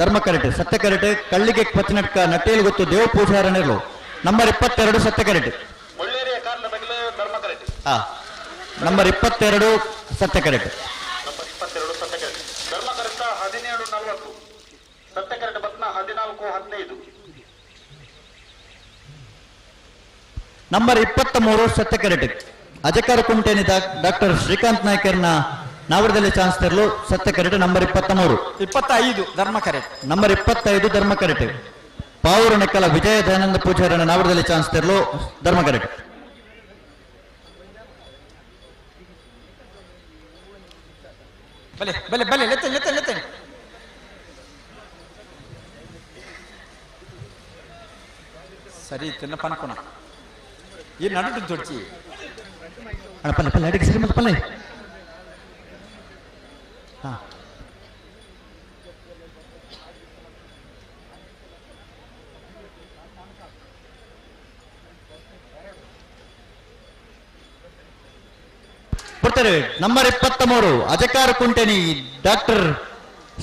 ಧರ್ಮ ಕರಟೆ ಸತ್ಯ ಕರಟೆ ಕಳ್ಳಿಗೆ ಪಚಿನಟ್ಕ ನಟ್ಟೇಲು ಗೊತ್ತು ದೇವ ಪೂಜಾರನಿರ್ಲು ನಂಬರ್ 22 ಸತ್ಯ ಕರಟೆ ನಂಬರ್ 22 ಸತ್ಯ ಕರೆಕ್ಟ್. ನಂಬರ್ 22 ಸತ್ಯ ಕರೆಕ್ಟ್. ಧರ್ಮ ಕರೆಕ್ಟ್ 17:40. ಸತ್ಯ ನಂಬರ್ 23 ಸತ್ಯಕರೆಟ್ ಅಜಕಾರ ಕುಂಟೇನಿ ಡಾಕ್ಟರ್ ಶ್ರೀಕಾಂತ್ ನಾಯ್ಕರ್ನ ನಾವರದಲ್ಲಿ ಚಾನ್ಸ್ ತರಲು ಸತ್ಯಕರೆಟ್ ನಂಬರ್ 23. 25 ಧರ್ಮಕರೆಟ್ ನಂಬರ್ 25 ಧರ್ಮಕರೆಟ್ ಪಾವೂರು ನೆಕ್ಕಲ ವಿಜಯ ದಯಾನಂದ ಪೂಜಾರನ ನಾವರದಲ್ಲಿ ಚಾನ್ಸ್ ತರಲು ಧರ್ಮಕರೆಟ್. ಬಲೆ ಬಲೆ ಬಲೆ ಲೆತ್ತೆ ಲೆತ್ತೆ ಲೆತ್ತೆ ಸರಿ ತಿನ್ನ ಪನ್ಪುನ ಈ ನಡುಟು ದೊಡ್ಚಿ ಅಣ್ಣ ಪಲ್ಲೆ ಪಲ್ಲೆ ಅಡಿಗೆ ಸರಿ ಮತ್ತೆ ಪಲ್ಲೆ ಹಾ ಬರ್ತಾರೆ. ನಂಬರ್ 23 ಅಜಕಾರ ಕುಂಟೇನಿ ಡಾಕ್ಟರ್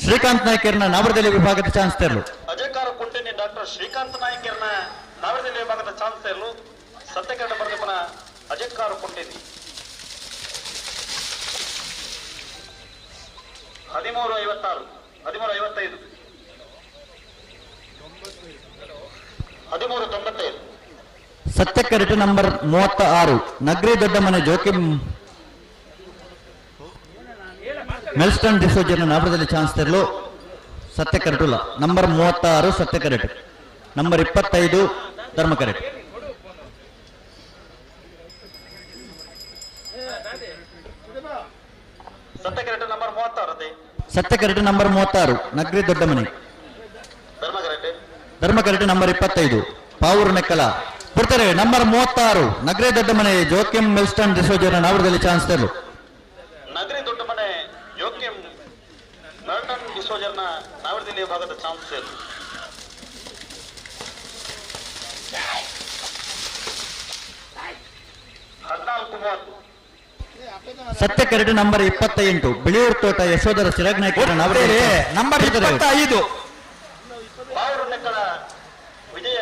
ಶ್ರೀಕಾಂತ್ ನಾಯ್ಕರ್ನ ನಾವರದಲ್ಲಿ ವಿಭಾಗದ ಚಾನ್ಸ್ ತರಲು. ಅಜಕಾರ ಕುಂಟೇನಿ ಡಾಕ್ಟರ್ ಶ್ರೀಕಾಂತ್ ನಾಯ್ಕರ್ನ ನಾವರದಲ್ಲಿ ವಿಭಾಗದ ಚಾನ್ಸ್ ತರಲು ಸತ್ಯಕರಣ ಬರೆದಪನ ಅಜಕಾರ ಕುಂಟೇನಿ 13:56 13:55 13:95. ಸತ್ಯಕರೆಟ್ ನಂಬರ್ 36 ನಗರಿ ದೊಡ್ಡಮನೆ ಜೋಕಿಂ ಮೆಲ್ಸ್ಟನ್ ಡಿಸೋಜರ್ನ ನಾವರದಲ್ಲಿ ಚಾನ್ಸ್ ತರಲು ಸತ್ಯಕರೆಟುಲ್ಲ. ನಂಬರ್ 36 ಸತ್ಯಕರೆಟ್ ನಂಬರ್ 25 ಧರ್ಮಕರೆಟ್. ಸತ್ಯಕರೆಟ್ ನಂಬರ್ 36 ಸತ್ಯಕರೆಟ್ ನಂಬರ್ 36 ನಗರಿ ದೊಡ್ಡಮನೆ ಧರ್ಮಕರೆಟ್ ನಂಬರ್ 25 ಪಾವೂರು ನೆಕ್ಕಲ ಬರ್ತಾರೆ. ನಂಬರ್ 36 ನಗರಿ ದೊಡ್ಡಮನೆ ಜೋಕಿಂ ಮೆಲ್ಸ್ಟನ್ ಡಿಸೋಜರ್ನ ನಾವರದಲ್ಲಿ ಚಾನ್ಸ್ ತರಲು. ನಗರಿ ದೊಡ್ಡಮನೆ ಜೋಕಿಂ ಮೆಲ್ಟನ್ ಡಿಸೋಜರ್ನ ನಾವರದಲ್ಲಿ ವಿಭಾಗದ ಚಾನ್ಸ್ ತರಲು. 14:30. ಸತ್ಯಕರೆಟ್ ನಂಬರ್ 28 ಬಿಳಿಯೂರು ತೋಟ ಯಶೋಧರ ಚಿರಾಗ್ ನಾಯ್ಕರ ನಂಬರ್ 25 ಬಾವೂರು ನೆಕ್ಕಳ ವಿಜಯ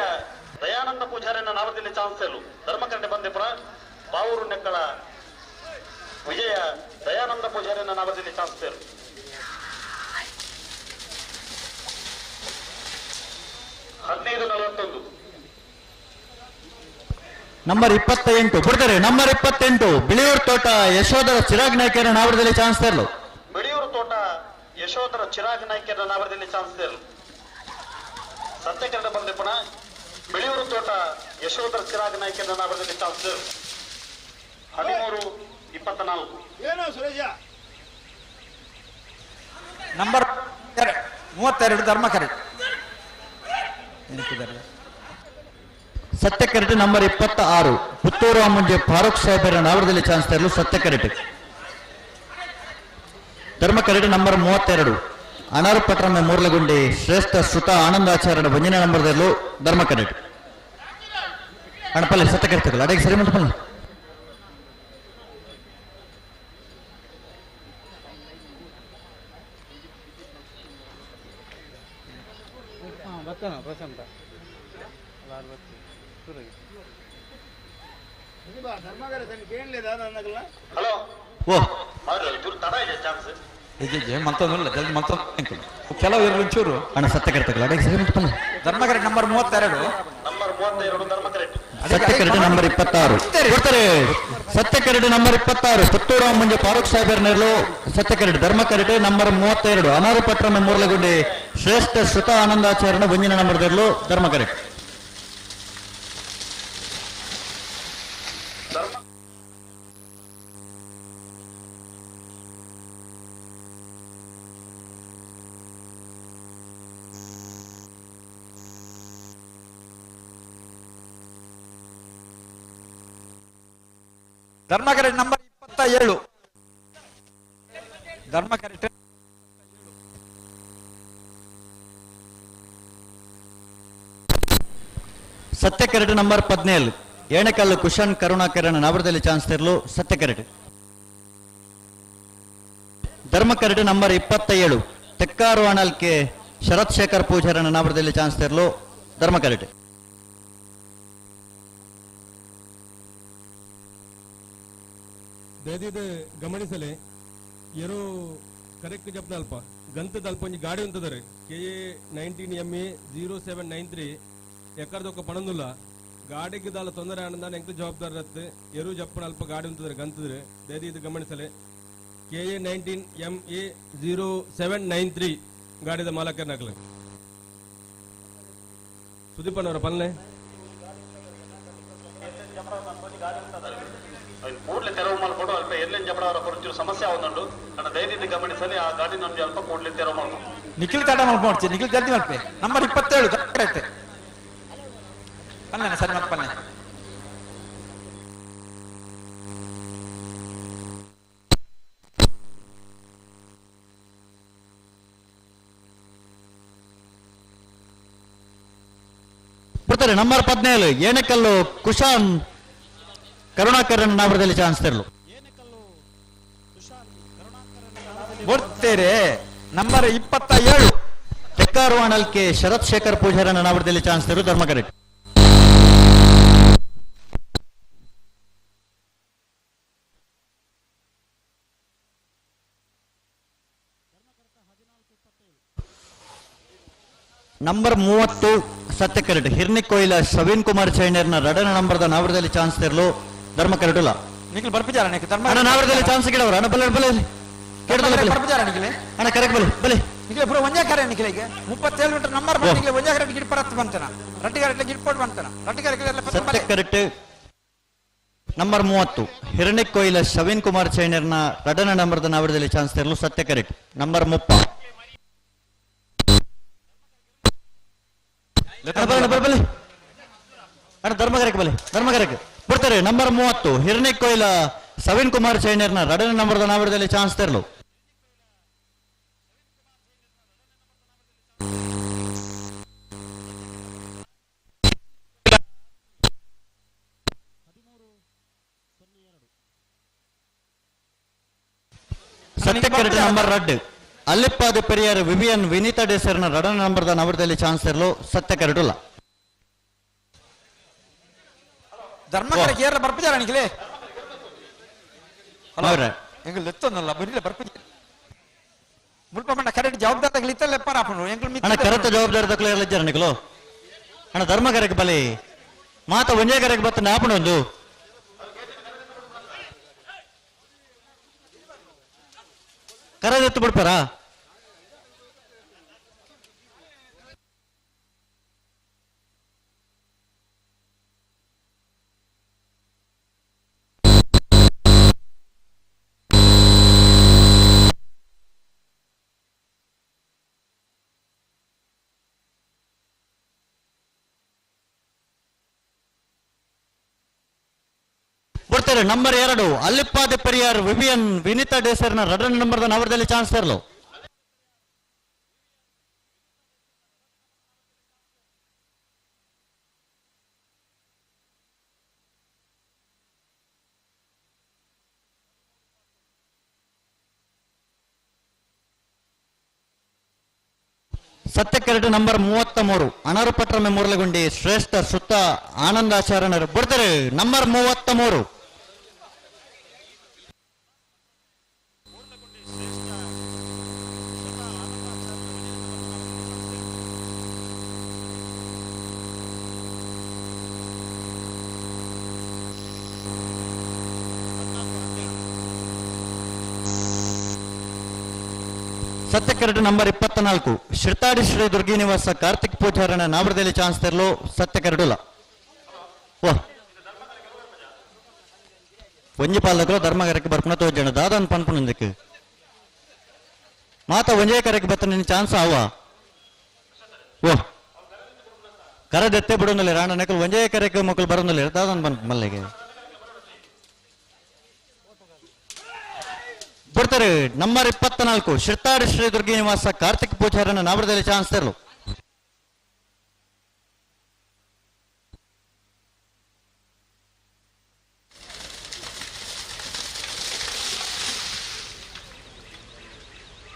ದಯಾನಂದ ಪೂಜಾರಿನ ನಾವರದಲ್ಲಿ ಚಾನ್ಸ್ ತರಲು ಧರ್ಮಕರೆಟ್ ಬಂದೇಪುರ. ಬಾವೂರು ನೆಕ್ಕಳ ವಿಜಯ ದಯಾನಂದ ಪೂಜಾರಿನ ನಾವರದಲ್ಲಿ ಚಾನ್ಸ್ ತರಲು. 15:41. ನಂಬರ್ 28 ಬಿಡ್ತಾರೆ. ನಂಬರ್ 28 ಬಿಳಿಯೂರು ತೋಟ ಯಶೋಧರ ಚಿರಾಗ್ ನಾಯ್ಕರ ನಾವರದಲ್ಲಿ ಚಾನ್ಸ್ ತರಲು. ಬಿಳಿಯೂರು ತೋಟ ಯಶೋಧರ ಚಿರಾಗ್ ನಾಯ್ಕರ ನಾವರದಲ್ಲಿ ಚಾನ್ಸ್ ತರಲು. ಸತ್ಯಕರಣ ಬಂದೇಪುಣ ಬಿಳಿಯೂರು ತೋಟ ಯಶೋಧರ ಚಿರಾಗ್ ನಾಯ್ಕರ ನಾವರದಲ್ಲಿ ಚಾನ್ಸ್ ತರಲು. 13:24. ಏನೋ ಸುರೇಶ ನಂಬರ್ 32 ಧರ್ಮಕರೆಟ್. ಸತ್ಯಕರೆಟ್ ನಂಬರ್ 26 ಪುತ್ತೂರು ಅಮ್ಮಂಜೆ ಫಾರೂಕ್ ಸಾಹೇಬರ ನಾವರದಲ್ಲಿ ಚಾನ್ಸ್ ತರಲು ಸತ್ಯಕರೆಟ್. ಧರ್ಮಕರೆಟ್ ನಂಬರ್ 32 ಅನಾರು ಪಟ್ರಮೆ ಮೂರ್ಲಗುಂಡಿ ಶ್ರೇಷ್ಠ ಶ್ರುತ ಆನಂದಾಚಾರ್ಯನ ಒಂದನೇ ನಂಬರ್ದಲ್ಲೂ ಧರ್ಮಕರೆಟ್. ಅಣಪಲ್ಲೆ ಸತ್ಯಕರೆಟ್ ಅಡಿಗೆ ಸರಿ ಮಂಟಪಲ್ಲೆ. ಬರ್ತಾನ ಪ್ರಶಾಂತ ಹಲೋ ಓ ತಡ ಇದೆ ಚಾನ್ಸ್ ಜಲ್ದಿ ಕೆಲವು ಇರಲು ಒಂಚೂರು ಅಣ್ಣ ಸತ್ಯಕರೆಟ್ ಅಡಿಗೆ ಸರಿ ಮಂಟಪಲ್ಲೆ. ಧರ್ಮಕರೆಟ್ ನಂಬರ್ 32 ನಂಬರ್ 32 ಧರ್ಮಕರೆಟ್. ಸತ್ಯಕರೆಟ್ ನಂಬರ್ 26 ಕೊಡ್ತಾರೆ. ಸತ್ಯಕರೆಟ್ ನಂಬರ್ 26 ಪುತ್ತೂರು ಅಮ್ಮಂಜೆ ಫಾರೂಕ್ ಸಾಹೇಬರ್ ನೆರಳು ಸತ್ಯಕರೆಟ್ ಧರ್ಮಕರೆಟ್ ನಂಬರ್ 32 ಅನಾರು ಪಟ್ರಮ ಮೂರ್ಲಗುಂಡಿ ಶ್ರೇಷ್ಠ ಶ್ರುತ ಆನಂದಾಚಾರ್ಯನ ಒಂದಿನ ನಂಬರ್ದಲ್ಲೂ ಧರ್ಮಕರೆಟ್. ಧರ್ಮಕರೆಟ್ ನಂಬರ್ 27 ಧರ್ಮಕರೆಟ್ ಸತ್ಯಕರೆಟ್ ನಂಬರ್ 17 ಏಣಕಲ್ಲು ಕುಶನ್ ಕರುಣಾಕರಣ ನಾವರದಲ್ಲಿ ಚಾನ್ಸ್ ತರಲು ಸತ್ಯಕರೆಟ್. ಧರ್ಮಕರೆಟ್ ನಂಬರ್ 27 ತೆಕ್ಕಾರು ಅಣಲ್ಕೆ ಶರತ್ ಶೇಖರ್ ಪೂಜಾರನ ನಾವರದಲ್ಲಿ ಚಾನ್ಸ್ ತರಲು ಧರ್ಮಕರೆಟ್. ದಯದಿದ್ದು ಗಮನಿಸಲೆ ಎರು ಕರೆಕ್ಟ್ ಜಪ್ನ ಅಲ್ಪ ಗಂತದ ಅಲ್ಪ ಒಂಜಿ ಗಾಡಿ ಉಂತದರೆ KA 19 MA 0793 ಎಕ್ಕರ್ದೊಕ್ಕ ಪಣಂದುಲ್ಲ ಗಾಡಿಗೆ ದಾಲ ತೊಂದರೆ ಆನಂದ ಎಂಕ್ ಜವಾಬ್ದಾರ ರತ್ತು ಎರು ಜಪ್ಪನ ಅಲ್ಪ ಗಾಡಿ ಉಂತದ್ರೆ ಗಂತದ್ರೆ ದಯದಿ ಇದು ಗಮನಿಸಲೆ KA 19 MA 0793 ಗಾಡಿದ ಮಾಲಕರನಾಗಲ ಸುದೀಪನವರ ಪಲ್ಲೆ ಕೂಡಲೇ ತೆರವು ಮಾಡ್ಕೊಂಡು ಅಲ್ಪ ಎಲ್ಲೆನ್ ಜಬಡವರ ಒಂಚೂರು ಸಮಸ್ಯೆ ಆವೊಂದುಂಡು ನನ್ನ ದಯವಿಟ್ಟು ಗಮನಿಸಲಿ ಆ ಗಾಡಿ ನಮ್ಗೆ ಅಲ್ಪ ಕೂಡಲೇ ತೆರವು ಮಾಡ್ಕೊಂಡು ನಿಖಿಲ್ ತಡ ಮಾಡ್ಕೊಡ್ತೀನಿ ನಿಖಿಲ್ ಜಲ್ದಿ ಮಲ್ಪೆ ನಂಬರ್ 27 ಕರೆಕ್ಟ್ ಪಲ್ಲೆ ಸರಿ ಮತ್ತೆ ಪಲ್ಲೆ ಬರ್ತಾರೆ ನಂಬರ್ 17 ಏಣಕಲ್ಲು ಕುಶಾನ್ ಕರುಣಾಕರನ್ ನಾವರದಲ್ಲಿ ಚಾನ್ಸ್ ತರಲು ಬರ್ತೀರಿ ನಂಬರ್ 27 ತೆಕ್ಕಾರ್ವಾಣಲ್ ಕೆ ಶರತ್ ಶೇಖರ್ ಪೂಜಾರನ ನಾವರದಲ್ಲಿ ಚಾನ್ಸ್ ತರು ಧರ್ಮಕರೆಟ್ ನಂಬರ್ 30 ಸತ್ಯಕರಟ್ ಹಿರ್ನಿಕೊಯ್ಲ ಸವೀನ್ ಕುಮಾರ್ ಚೈನರ್ನ ರಡನ ನಂಬರ್ದ ನಾವರದಲ್ಲಿ ಚಾನ್ಸ್ ತೆರಲು ಧರ್ಮಕರಡುಲ ನಿಖಿಲ್ ಬರ್ಪಿಜಾರ ನಿಖಿಲ್ ಧರ್ಮ ಅಣ್ಣ ನಾವರದಲ್ಲಿ ಚಾನ್ಸ್ ಗಿಡವ್ರ ಅಣ್ಣ ಬಲೆ ಬಲೆ ಕೇಳ್ದಲ್ಲ ಬಲೆ ಬರ್ಪಿಜಾರ ನಿಖಿಲ್ ಅಣ್ಣ ಕರೆಕ್ಟ್ ಬಲೆ ಬಲೆ ನಿಖಿಲ್ ಪೂರ ಒಂಜೇ ಕರೆ ನಿಖಿಲ್ ಈಗ 37 ಮೀಟರ್ ನಂಬರ್ ಬಂದು ನಿಖಿಲ್ ಒಂಜೇ ಕರೆ ಗಿಡ ಪರತ್ ಬಂತನ ರಟ್ಟಿಗಾರ ಗಿಡ ಪೋಟ್ ಬಂತನ ರಟ್ಟಿಗಾರ ಸತ್ಯಕರಟ್ ನಂಬರ್ 30 ಹಿರಣ್ಯಕೊಯ್ಲ ಸವೀನ್ ಕುಮಾರ್ ಚೈನರ್ನ ರಡನ ನಂಬರ್ದ ನಾವರದಲ್ಲಿ ಚಾನ್ಸ್ ತೆರಲು ಸತ್ಯಕರೆಟ್ ನಂಬರ್ 30 ಅಣ್ಣ ಬಲೆ ಬಲೆ ಅಣ್ಣ ಧರ್ಮಗರಕ್ಕೆ ಬಲೆ ಧರ್ಮಗರಕ್ಕೆ ಬರ್ತಾರೆ ನಂಬರ್ 30 ಹಿರಣ್ಯಕೊಯ್ಲ ಸವೀನ್ ಕುಮಾರ್ ಚೈನರ್ನ ರಡನ ನಂಬರ್ದ ನಾವರದಲ್ಲಿ ಚಾನ್ಸ್ ತೆರಲು ಸತ್ಯಕರಟ್ ನಂಬರ್ 2 ಅಲ್ಲಿಪ್ಪಾದ ಪೆರಿಯಾರ್ ವಿವಿಯನ್ ವಿನೀತಾ ಡೇಸರ್ನ ರಡನ ನಂಬರ್ದ ನವರದಲ್ಲಿ ಚಾನ್ಸ್ ತೆರಲು ಸತ್ಯಕರಡುಲ್ಲ ಧರ್ಮಕರಕ್ಕೆ ಏರ ಬರ್ಪಿಜಾರ ನಿಖಿಲೇ ಅವ್ರೆ ಎಂಗುಲ್ ಎತ್ತೊಂದಲ್ಲ ಬರಿಲ್ಲ ಬರ್ಪಿಜ ಮುಲ್ಪ ಮಂಡ ಕರೆಕ್ಟ್ ಜವಾಬ್ದಾರಿ ಇತ್ತಲ್ಲ ಲೆಪ್ಪಾರ ಆಪುಂಡು ಎಂಗುಲ್ ಅಣ್ಣ ಕರೆಕ್ಟ್ ಜವಾಬ್ದಾರಿ ತಕ್ಕಲ ಇರಲಿಜ್ಜಾರ ನಿಖಲು ಅಣ್ಣ ಧರ್ಮಕರಕ್ಕೆ ಬಲಿ ಮಾತ ಒಂಜೇ ಕರೆಗೆ ಬತ್ತ ನಾಪುಣ ಒಂದು ಕರೆದೆತ್ತು ಬಿಡ್ಪಾರಾ ಬರ್ತಾರೆ ನಂಬರ್ 2 ಅಲ್ಲಿಪ್ಪಾದ ಪೆರಿಯಾರ್ ವಿವಿಯನ್ ವಿನಿತಾ ಡೇಸರ್ನ ರಡನ್ ನಂಬರ್ದ ನವರದಲ್ಲಿ ಚಾನ್ಸ್ ತರಲು ಸತ್ಯಕರಡು ನಂಬರ್ 33 ಅಣರುಪಟ್ರಮೆ ಮುರಳಗುಂಡಿ ಶ್ರೇಷ್ಠ ಸುತ್ತ ಆನಂದಾಚಾರ್ಯನರು ಬರ್ತಾರೆ ನಂಬರ್ 33 ಸತ್ಯಕರಡು ನಂಬರ್ 24 ಶ್ರೀತಾಡಿ ಶ್ರೀ ದುರ್ಗಿ ನಿವಾಸ ಕಾರ್ತಿಕ್ ಪೂಜಾರನ ನಾವರದಲ್ಲಿ ಚಾನ್ಸ್ ತರಲು ಸತ್ಯಕರಡುಲ ವಾ ಒಂಜಿ ಪಾಲಕರು ಧರ್ಮಗರಕ್ಕೆ ಬರ್ಪುಣ ತೋಜಣ ದಾದನ್ ಪನ್ಪುನಂದಕ್ಕೆ ಮಾತ ಒಂಜೇ ಕರೆಗೆ ಬತ್ತ ನಿನ್ನ ಚಾನ್ಸ್ ಆವ ಓ ಕರದೆತ್ತೆ ಬಿಡೋದಿಲ್ಲ ರಾಣ ನಕಲ್ ಒಂಜೇ ಕರೆಗೆ ಮಕ್ಕಳು ಬರೋದಿಲ್ಲ ದಾದನ್ ಪನ್ ಮಲ್ಲಿಗೆ ಬರ್ತಾರೆ ನಂಬರ್ 24 ಶ್ರೀತಾಡಿ ಶ್ರೀ ದುರ್ಗಿ ನಿವಾಸ ಕಾರ್ತಿಕ್ ಪೂಜಾರನ ನಾವರದಲ್ಲಿ ಚಾನ್ಸ್ ತರಲು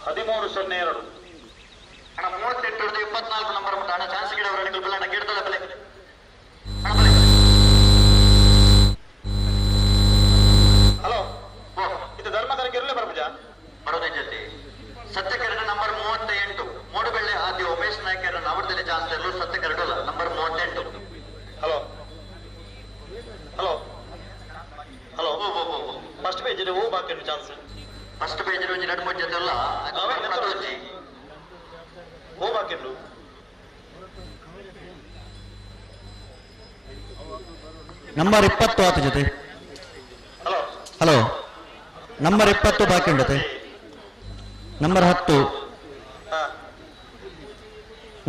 ಹದಿಮೂರು ಸೊನ್ನೆ ಎರಡು ಅಣ್ಣ 38 24 ನಂಬರ್ ಮಟ್ಟ ಅಣ್ಣ ಚಾನ್ಸ್ ಗಿಡ ಅವರ ಅಣ್ಣ ಗಿಡದಲ್ಲ ಬೆಲೆ ಹಲೋ ಇದು ಧರ್ಮಕರಕ್ಕೆ ಇರಲೇ ಬರ್ಪುಜ ಬರೋದೇ ಜೊತೆ ಸತ್ಯಕರಣ ನಂಬರ್ 38 ಮೂಡುಬೆಳ್ಳೆ ಆದಿ ಉಮೇಶ್ ನಾಯ್ಕರ ನವರದಲ್ಲಿ ಚಾನ್ಸ್ ತರಲು ಸತ್ಯಕರಡುಲ number 38 hello Hello hello first page ಓ ಬಾಕಿ ಚಾನ್ಸ್ ಫಸ್ಟ್ ಪೇಜ್ ಒಂಜಿ ರಡ್ಡ್ ಮೂಜಿ ಜೊತೆ ಉಲ್ಲ ಓ ಬಾಕಿ ನಂಬರ್ 20 ಆತ ಜೊತೆ. ಹಲೋ ನಂಬರ್ 20 ಬಾಕಿ ಉಂಡತೆ. ನಂಬರ್ 10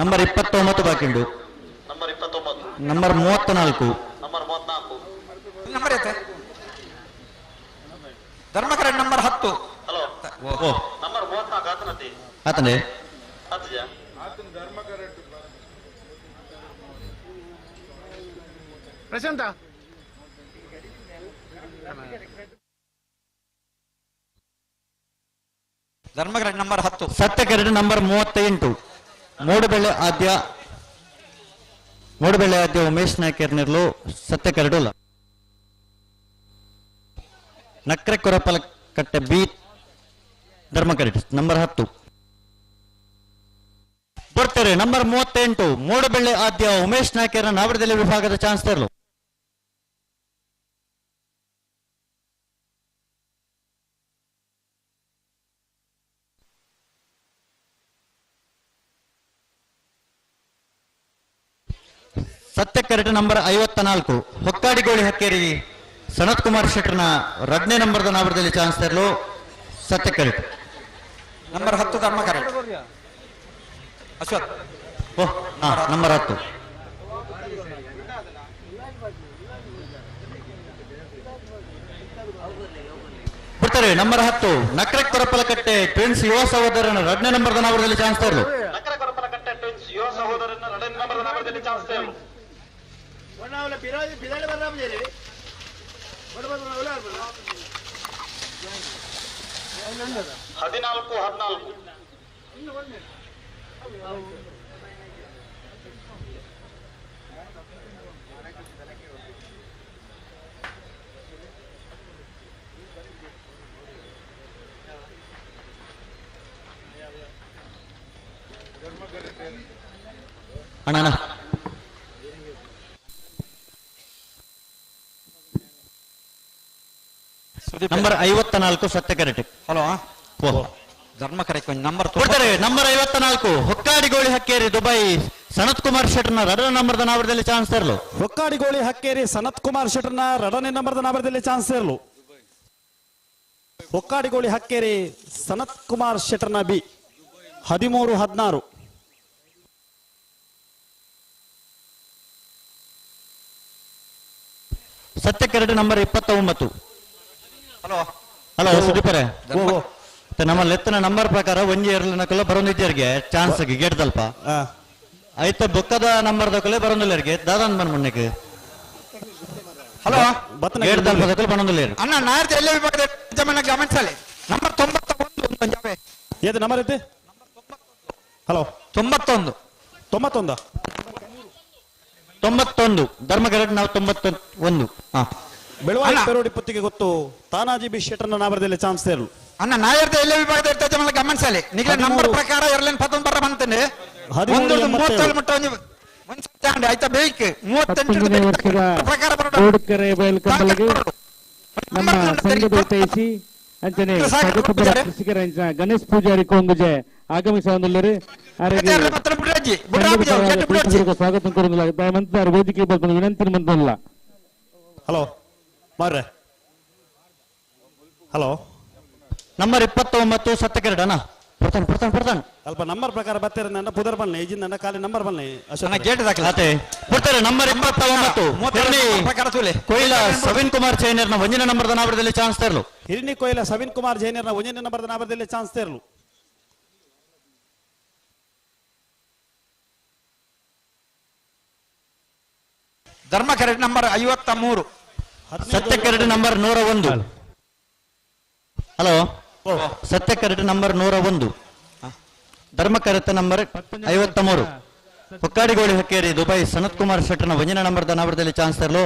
ನಂಬರ್ 29 ಬಾಕಿ ಉಂಡು. ನಂಬರ್ 29 ನಂಬರ್ 34 ನಂಬರ್ 34 ನಂಬರ್ ಐತೆ ಧರ್ಮಕರ ನಂಬರ್ 10. ಹಲೋ ಓ ನಂಬರ್ 34 ಆತನತಿ ಆತನೇ ಆತಜ ಪ್ರಶಾಂತ ಧರ್ಮಕರ ನಂಬರ್ 10. ಸತ್ಯಕರಡು ನಂಬರ್ 38 ಮೂಡುಬೆಳ್ಳೆ ಆದ್ಯ ಮೂಡುಬೆಳ್ಳೆ ಆದ್ಯ ಉಮೇಶ್ ನಾಯ್ಕರ್ನಿರ್ಲು ಸತ್ಯಕರಡು ಅಲ್ಲ. ನಕ್ರೆ ಕೊರಪಲ ಕಟ್ಟೆ ಬಿ ಧರ್ಮಕರಡು ನಂಬರ್ 10 ಬರ್ತಾರೆ. ನಂಬರ್ 38 ಮೂಡುಬೆಳ್ಳೆ ಆದ್ಯ ಉಮೇಶ್ ನಾಯ್ಕರ್ನ ನಾವರದಲ್ಲಿ ವಿಭಾಗದ ಚಾನ್ಸ್ ತರಲು. ಸತ್ಯಕರಡು ನಂಬರ್ 54 ಹೊಕ್ಕಾಡಿಗೋಳಿ ಹಕ್ಕೇರಿ ಸನತ್ ಕುಮಾರ್ ಶೆಟ್ಟರ್ನ 2ನೇ ನಂಬರ್ದ ನಾವರದಲ್ಲಿ ಚಾನ್ಸ್ ತರಲು ಸತ್ಯಕರಡು ನಂಬರ್ 10 ಧರ್ಮಕರಡು ಅಶ್ವಥ್ ಓ ಹಾ ನಂಬರ್ 10. ಬಿಡ್ತಾರೆ ನಂಬರ್ 10 ನಕ್ರೆ ಕೊರಪಲಕಟ್ಟೆ ಟ್ವಿನ್ಸ್ ಯುವ ಸಹೋದರನ 2ನೇ ನಂಬರ್ದ ನಾವರದಲ್ಲಿ ಚಾನ್ಸ್ ತರಲು. ನಕ್ರೆ ಕೊರಪಲಕಟ್ಟೆ ಟ್ವಿನ್ಸ್ ಯುವ ಸಹೋದರನ 2ನೇ ನಂಬರ್ದ ನಾವರದಲ್ಲಿ ಚಾನ್ಸ್ ತರಲು. 14 14 ಅಣ್ಣ ಅಣ್ಣ ನಂಬರ್ 54 ಸತ್ಯಕರಟೆ. ಹಲೋ ಧರ್ಮಕರೆ ನಂಬರ್ ಕೊಡ್ತಾರೆ. ನಂಬರ್ 54 ಹೊಕ್ಕಾಡಿಗೋಳಿ ಹಕ್ಕೇರಿ ದುಬೈ ಸನತ್ ಕುಮಾರ್ ಶೆಟ್ಟರ್ನ 2ನೇ ನಂಬರ್ದ ನಾವರದಲ್ಲಿ ಚಾನ್ಸ್ ತರಲು. ಹೊಕ್ಕಾಡಿಗೋಳಿ ಹಕ್ಕೇರಿ ಸನತ್ ಕುಮಾರ್ ಶೆಟ್ಟರ್ನ 2ನೇ ನಂಬರ್ದ ನಾವರದಲ್ಲಿ ಚಾನ್ಸ್ ತರಲು. ಹೊಕ್ಕಾಡಿಗೋಳಿ ಹಕ್ಕೇರಿ ಸನತ್ ಕುಮಾರ್ ಶೆಟ್ಟರ್ನ ಬಿ 13 16. ಸತ್ಯಕರಡು ನಂಬರ್ 29. ಹಲೋ ಹಲೋ ಸುದೀಪರೇ, ನಮ್ಮ ಲೆತ್ತನ ನಂಬರ್ ಪ್ರಕಾರ ಒಂಜಿ ಎರಲನಕಲ್ಲ ಬರೋದಿದ್ದರಿಗೆ ಚಾನ್ಸ್ ಗೇಟ್ ದಲ್ಪ ಆಯ್ತ ಬೊಕ್ಕದ ನಂಬರ್ ದಕಲೆ ಬರೋದಿಲ್ಲರಿಗೆ ದಾದಾನ್ ಬನ್ ಮುನ್ನೆಗೆ. ಹಲೋ ಗೇಟ್ ದಲ್ಪ ದಕಲೆ ಬರೋದಿಲ್ಲ. ಅಣ್ಣ ನಾರ್ದ ಎಲ್ಲ ವಿಭಾಗದ ಜಮನ ಗಮನಿಸಲಿ ನಂಬರ್ 91 ಒಂದು ಜಾವೆ ಏದು ನಂಬರ್ ಐತೆ. ಹಲೋ 91 91 91 ಧರ್ಮಗರಡ್ ನಾವು 91. ಹಾ ಬೆಳವಾಯಿ ಪೆರೋಡಿ ಪುತ್ತಿಗೆ ಗೊತ್ತು ತಾನಾಜಿ ಬಿ ಶೆಟ್ಟರ್ನ ನಾವರದಲ್ಲಿ ಚಾನ್ಸ್ ತೇರಲು. ಅಣ್ಣ ನಾಯರ್ದ ಎಲ್ಲ ವಿಭಾಗದ ಜಮನ ಗಮನಿಸಲಿ ನಿಗಲ ನಂಬರ್ ಪ್ರಕಾರ ಎರಲೇನ್ ಪತ್ತೊಂದು ಬರ ಬಂತೇನೆ ಒಂದು 37 ಮುಟ್ಟ ಒಂದು ಒಂದು ಆಯ್ತಾ ಬೇಕು 38 ಪ್ರಕಾರ ನಮ್ಮ ಸಂಘದ ಹಿತೈಷಿ ಅಂಚನೆ ಪ್ರಗತಿಪರ ಕೃಷಿಕರ ಗಣೇಶ್ ಪೂಜಾರಿ ಕೊಂಗುಜೆ ಆಗಮಿಸುವಂದುಳ್ಳರು. ಸ್ವಾಗತ ಕೋರುವುದಿಲ್ಲ ವೇದಿಕೆ ವಿನಂತಿ ಮಂತಲ್ಲ. ಹಲೋ ಮಾರ್ರೆ ಹಲೋ ನಂಬರ್ 29 ಸತ್ಯಕರಡ ಅಣ್ಣ ಪ್ರಧಾನ ಪ್ರಧಾನ ಪ್ರಧಾನ ಅಲ್ಪ ನಂಬರ್ ಪ್ರಕಾರ ಬರ್ತಾರೆ ನನ್ನ ಪುದರ್ ಬನ್ನಿ ಈಜಿಂದ ಖಾಲಿ ನಂಬರ್ ಬನ್ನಿ ಗೇಟ್ ದಾಖಲಾತೆ ಬರ್ತಾರೆ. ನಂಬರ್ 29 ಕೊಯ್ಲ ಸವಿನ್ ಕುಮಾರ್ ಜೈನರ್ನ 1ನೇ ನಂಬರ್ದ ನಾವರದಲ್ಲಿ ಚಾನ್ಸ್ ತರಲು. ಹಿರಿಣಿ ಕೊಯ್ಲ ಸವಿನ್ ಕುಮಾರ್ ಜೈನರ್ನ 1ನೇ ನಂಬರ್ದ ನಾವರದಲ್ಲಿ ಚಾನ್ಸ್ ತರಲು. ಧರ್ಮಕರಡು ನಂಬರ್ 53 ಸತ್ಯಕರಡು ನಂಬರ್ 101. ಹಲೋ ಸತ್ಯಕರಡು ನಂಬರ್ 101 ಧರ್ಮಕರತ ನಂಬರ್ 53 ಹೊಕ್ಕಾಡಿಗೋಳಿ ಹಕ್ಕೇರಿ ದುಬೈ ಸನತ್ ಕುಮಾರ್ ಶೆಟ್ಟರ್ನ 1ನೇ ನಂಬರ್ದ ನಾವರದಲ್ಲಿ ಚಾನ್ಸ್ ತರಲು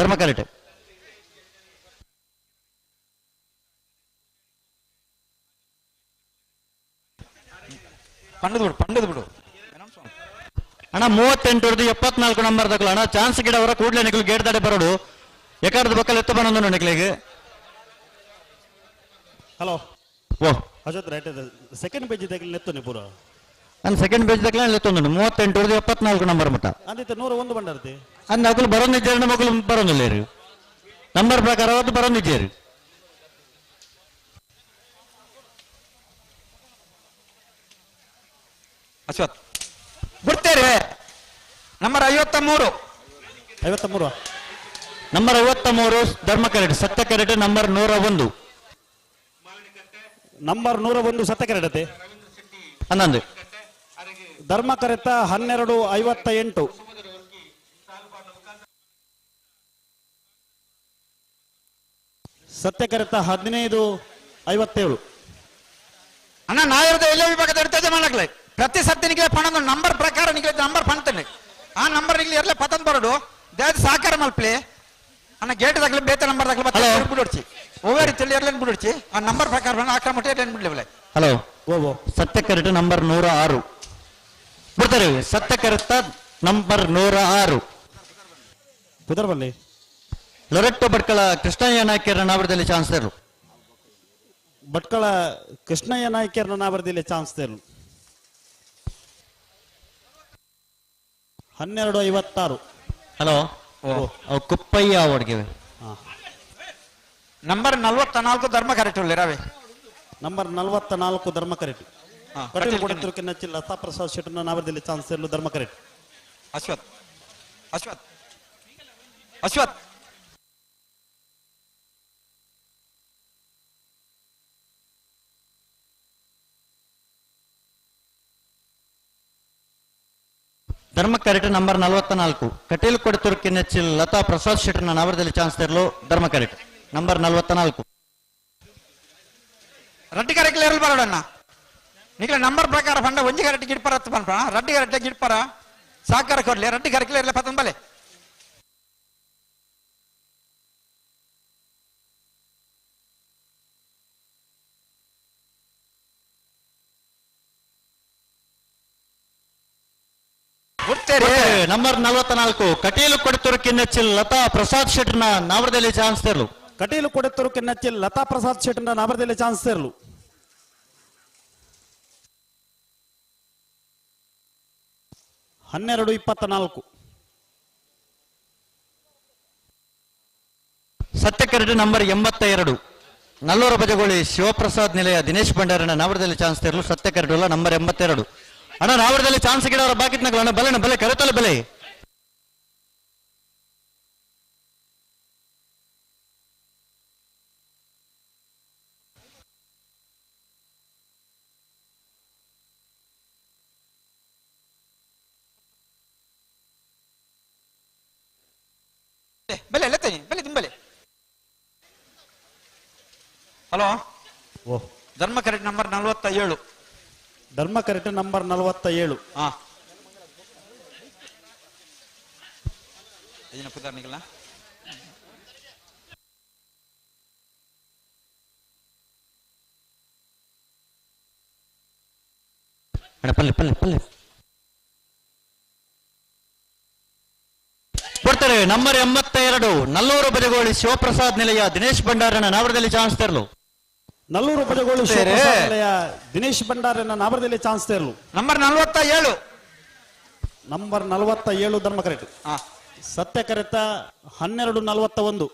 ಧರ್ಮಕರಟೆ. ಪಂಡದು ಬಿಡು ಪಂಡದು ಬಿಡು ಅಣ್ಣ 38 74 ನಂಬರ್ ದಕ್ಕಲು ಅಣ್ಣ ಚಾನ್ಸ್ ಗಿಡವರ ಕೂಡಲೇ ನಿಖಲ್ ಗೇಟ್ ದಾಡೆ ಬರೋಡು. ಎಕಾರದ ಬೊಕ್ಕಲ್ ಎತ್ತ ಬನ್ನೊಂದು ನಿಕ್ಲೆಗ್. ಹಲೋ ಓ ಅಶೋಕ್ ರೈಟ್ ಸೆಕೆಂಡ್ ಪೇಜ್ ದಕ್ಲೆ ನೆತ್ತುನಿ ಪೂರ. ನಾನು ಸೆಕೆಂಡ್ ಪೇಜ್ ದಕ್ಲೆ ನೆತ್ತೊಂದು 38 74 ನಂಬರ್ ಮುಟ್ಟ. ಅಂದಿತ್ತೆ 101 ಬಂಡರ್ತಿ. ಅಂದ ಅಕುಲು ಬರೋನಿದ್ದೇರು ಮಕ್ಕಳು ಬರೋನಿಲ್ಲೇರು. ನಂಬರ್ ಪ್ರಕಾರ ಅವತ್ತು ಬರೋನಿದ್ದೇರು. ಅಶ್ವಥ್ ಬಿಡ್ತೇರೆ ನಂಬರ್ 53. 53 ನಂಬರ್ 53 ಧರ್ಮ ಕರೆಟ್ ಸತ್ಯ ಕರೆಟ್ ನಂಬರ್ 101. ನಂಬರ್ 101 ಸತ್ಯ ಕರೆಟತೆ 11. ಧರ್ಮ ಕರೆತ 12:58. ಸತ್ಯ ಕರೆತ 15:57. ಅಣ್ಣ ನಾಯರದ ಎಲ್ಲ ವಿಭಾಗದ ಇರ್ತದೆ ಮಾಡಕ್ಲೆ ಪ್ರತಿ ಸತ್ಯ ನಿಗಲೆ ಪಣಂದು ನಂಬರ್ ಪ್ರಕಾರ ನಿಗಲೆ ನಂಬರ್ ಪಣ್ತೇನೆ. ಆ ನಂಬರ್ ನಿಗಲೆ ಇರಲೇ ಪತಂದ್ ಬರೋಡು ದೇದ ಸಾಕಾರ ಮಲ್ಪ್ಲೆ ಅಣ್ಣ ಗೇಟ್ ದಾಗಲೆ ಬೇತ ನಂಬರ್ ದಾಗಲೆ ಮತ್ತೆ ಬಿಡೋಡ್ಚಿ ಒವ್ವೇ ರೀತಿಯಲ್ಲಿ ಇರಲೇನು ಬಿಡೋಡ್ಚಿ ಆ ನಂಬರ್ ಪ್ರಕಾರ ಆಕ್ರಮ ಇರ್ಲೇನು ಬಿಡ್ಲಿವಲೆ. ಹಲೋ ಸತ್ಯ ಕರೆಟ್ ನಂಬರ್ 106 ಬಿಡ್ತಾರೆ. ಸತ್ಯ ಕರೆತ ನಂಬರ್ 106 ಪುದರ್ಬಲ್ಲಿ ಲೊರೆಟ್ಟೋ ಭಟ್ಕಳ ಕೃಷ್ಣಯ್ಯ ನಾಯ್ಕರ ನಾವರದಲ್ಲಿ ಚಾನ್ಸ್ ತೇರು. ಭಟ್ಕಳ ಕೃಷ್ಣಯ್ಯ ನಾಯ್ಕರ ನಾವರದಲ್ಲಿ ಚಾನ್ಸ್ ತೇರು. 12:56. ಹಲೋ ಕುಪ್ಪಯ್ಯ ಅವಡಿಗೆ ನಂಬರ್ 44 ಧರ್ಮ ಕರೆಕ್ಟ್ ರವಿ. ನಂಬರ್ 44 ಧರ್ಮ ಕರೆಕ್ಟ್. ಕಟೀಲು ಕೊಡತುರ್ಕೆ ನಚ್ಚಿ ಲತಾ ಪ್ರಸಾದ್ ಶೆಟ್ಟರ್ನ ನಾವರದಲ್ಲಿ ಚಾನ್ಸ್ ತೇರು ಧರ್ಮ ಕರೆಕ್ಟ್. ಅಶ್ವಥ್ ಅಶ್ವಥ್ ಅಶ್ವಥ್ ಧರ್ಮ ಕರೆಟ್ ನಂಬರ್ 44 ಕಟೀಲು ಕೊಡತುರ್ಕೆ ನೆಚ್ಚಿ ಲತಾ ಪ್ರಸಾದ್ ಶೆಟ್ಟರ್ನ ನಾವರದಲ್ಲಿ ಚಾನ್ಸ್ ತೇರಲು ಧರ್ಮ correct number 44. Reddy correct Errol ಬರೋಡಣ್ಣ ನಿಗಲ number ಪ್ರಕಾರ ಪಂಡ ಒಂಜಿ ಕರೆಕ್ಟ್ ಗಿಡ್ಪರ ಹತ್ತು ಪನ್ಪ ರಡ್ಡಿ ಕರೆಕ್ಟ್ ಗಿಡ್ಪರ ಸಾಕಾರ ಕೊಡ್ಲಿ ರಡ್ಡಿ ಕರೆಕ್ಟ್ ಇರಲಿ ಪತನ್ ಬಲೆ. ನಂಬರ್ 44 ಕಟೀಲು ಕೊಡತುರ್ಕೆ ನೆಚ್ಚಿ ಲತಾ ಪ್ರಸಾದ್ ಶೆಟ್ಟರ್ನ ನಾವರದಲ್ಲಿ ಚಾನ್ಸ್ ತೇರಲು. ಕಟೀಲು ಕೊಡತುರ್ಕೆ ನೆಚ್ಚಿ ಲತಾ ಪ್ರಸಾದ್ ಶೆಟ್ಟರ್ನ ನಾವರದಲ್ಲಿ ಚಾನ್ಸ್ ತೇರಲು. 12:24. ಸತ್ಯ ಕರೆಟ್ ನಂಬರ್ 82 ನಲ್ಲೂರ ಬಜಗೋಳಿ ಶಿವಪ್ರಸಾದ್ ನಿಲಯ ದಿನೇಶ್ ಭಂಡಾರನ ನಾವರದಲ್ಲಿ ಚಾನ್ಸ್ ತೇರಲು. ಸತ್ಯ ಕರೆಟ್ ನಂಬರ್ 82. ಅಣ್ಣ ನಾವರದಲ್ಲಿ ಚಾನ್ಸ್ ಗಿಡವರ ಬಾಕಿತ್ನಗಳು ಅಣ್ಣ ಬಲೆ ಬಲೆ ಕರೆತಲ್ಲ ಬಲೆ. ಬೆಲೆ ಲೆತ್ತೇನೆ ಬೆಲೆ ತಿಂಬಲೆ. ಹಲೋ ಓ ಧರ್ಮ ಕರೆಕ್ಟ್ ನಂಬರ್ 47. ಧರ್ಮ ಕರೆಕ್ಟ್ ನಂಬರ್ 47. ಹಾ ಇದನ್ನ ಪುದಾರ್ನಿಗಲ್ಲ ಅಣ್ಣ ಪಲ್ಲೆ ಪಲ್ಲೆ ಪಲ್ಲೆ ಕೊಡ್ತಾರೆ. ನಂಬರ್ 82 ನಲ್ಲೂರು ಬಜಗೋಳಿ ಶಿವಪ್ರಸಾದ್ ನಿಲಯ ದಿನೇಶ್ ಭಂಡಾರನ ನಾವರದಲ್ಲಿ ಚಾನ್ಸ್ ತೇರಲು. ನಲ್ಲೂರು ಬಜಗೋಳಿ ಶಿವಪ್ರಸಾದ್ ನಿಲಯ ದಿನೇಶ್ ಭಂಡಾರನ ನಾವರದಲ್ಲಿ ಚಾನ್ಸ್ ತೇರಲು. ನಂಬರ್ 47. ನಂಬರ್ 47 ಧರ್ಮ ಕರೆಕ್ಟ್. ಸತ್ಯ ಕರೆತ 12:41.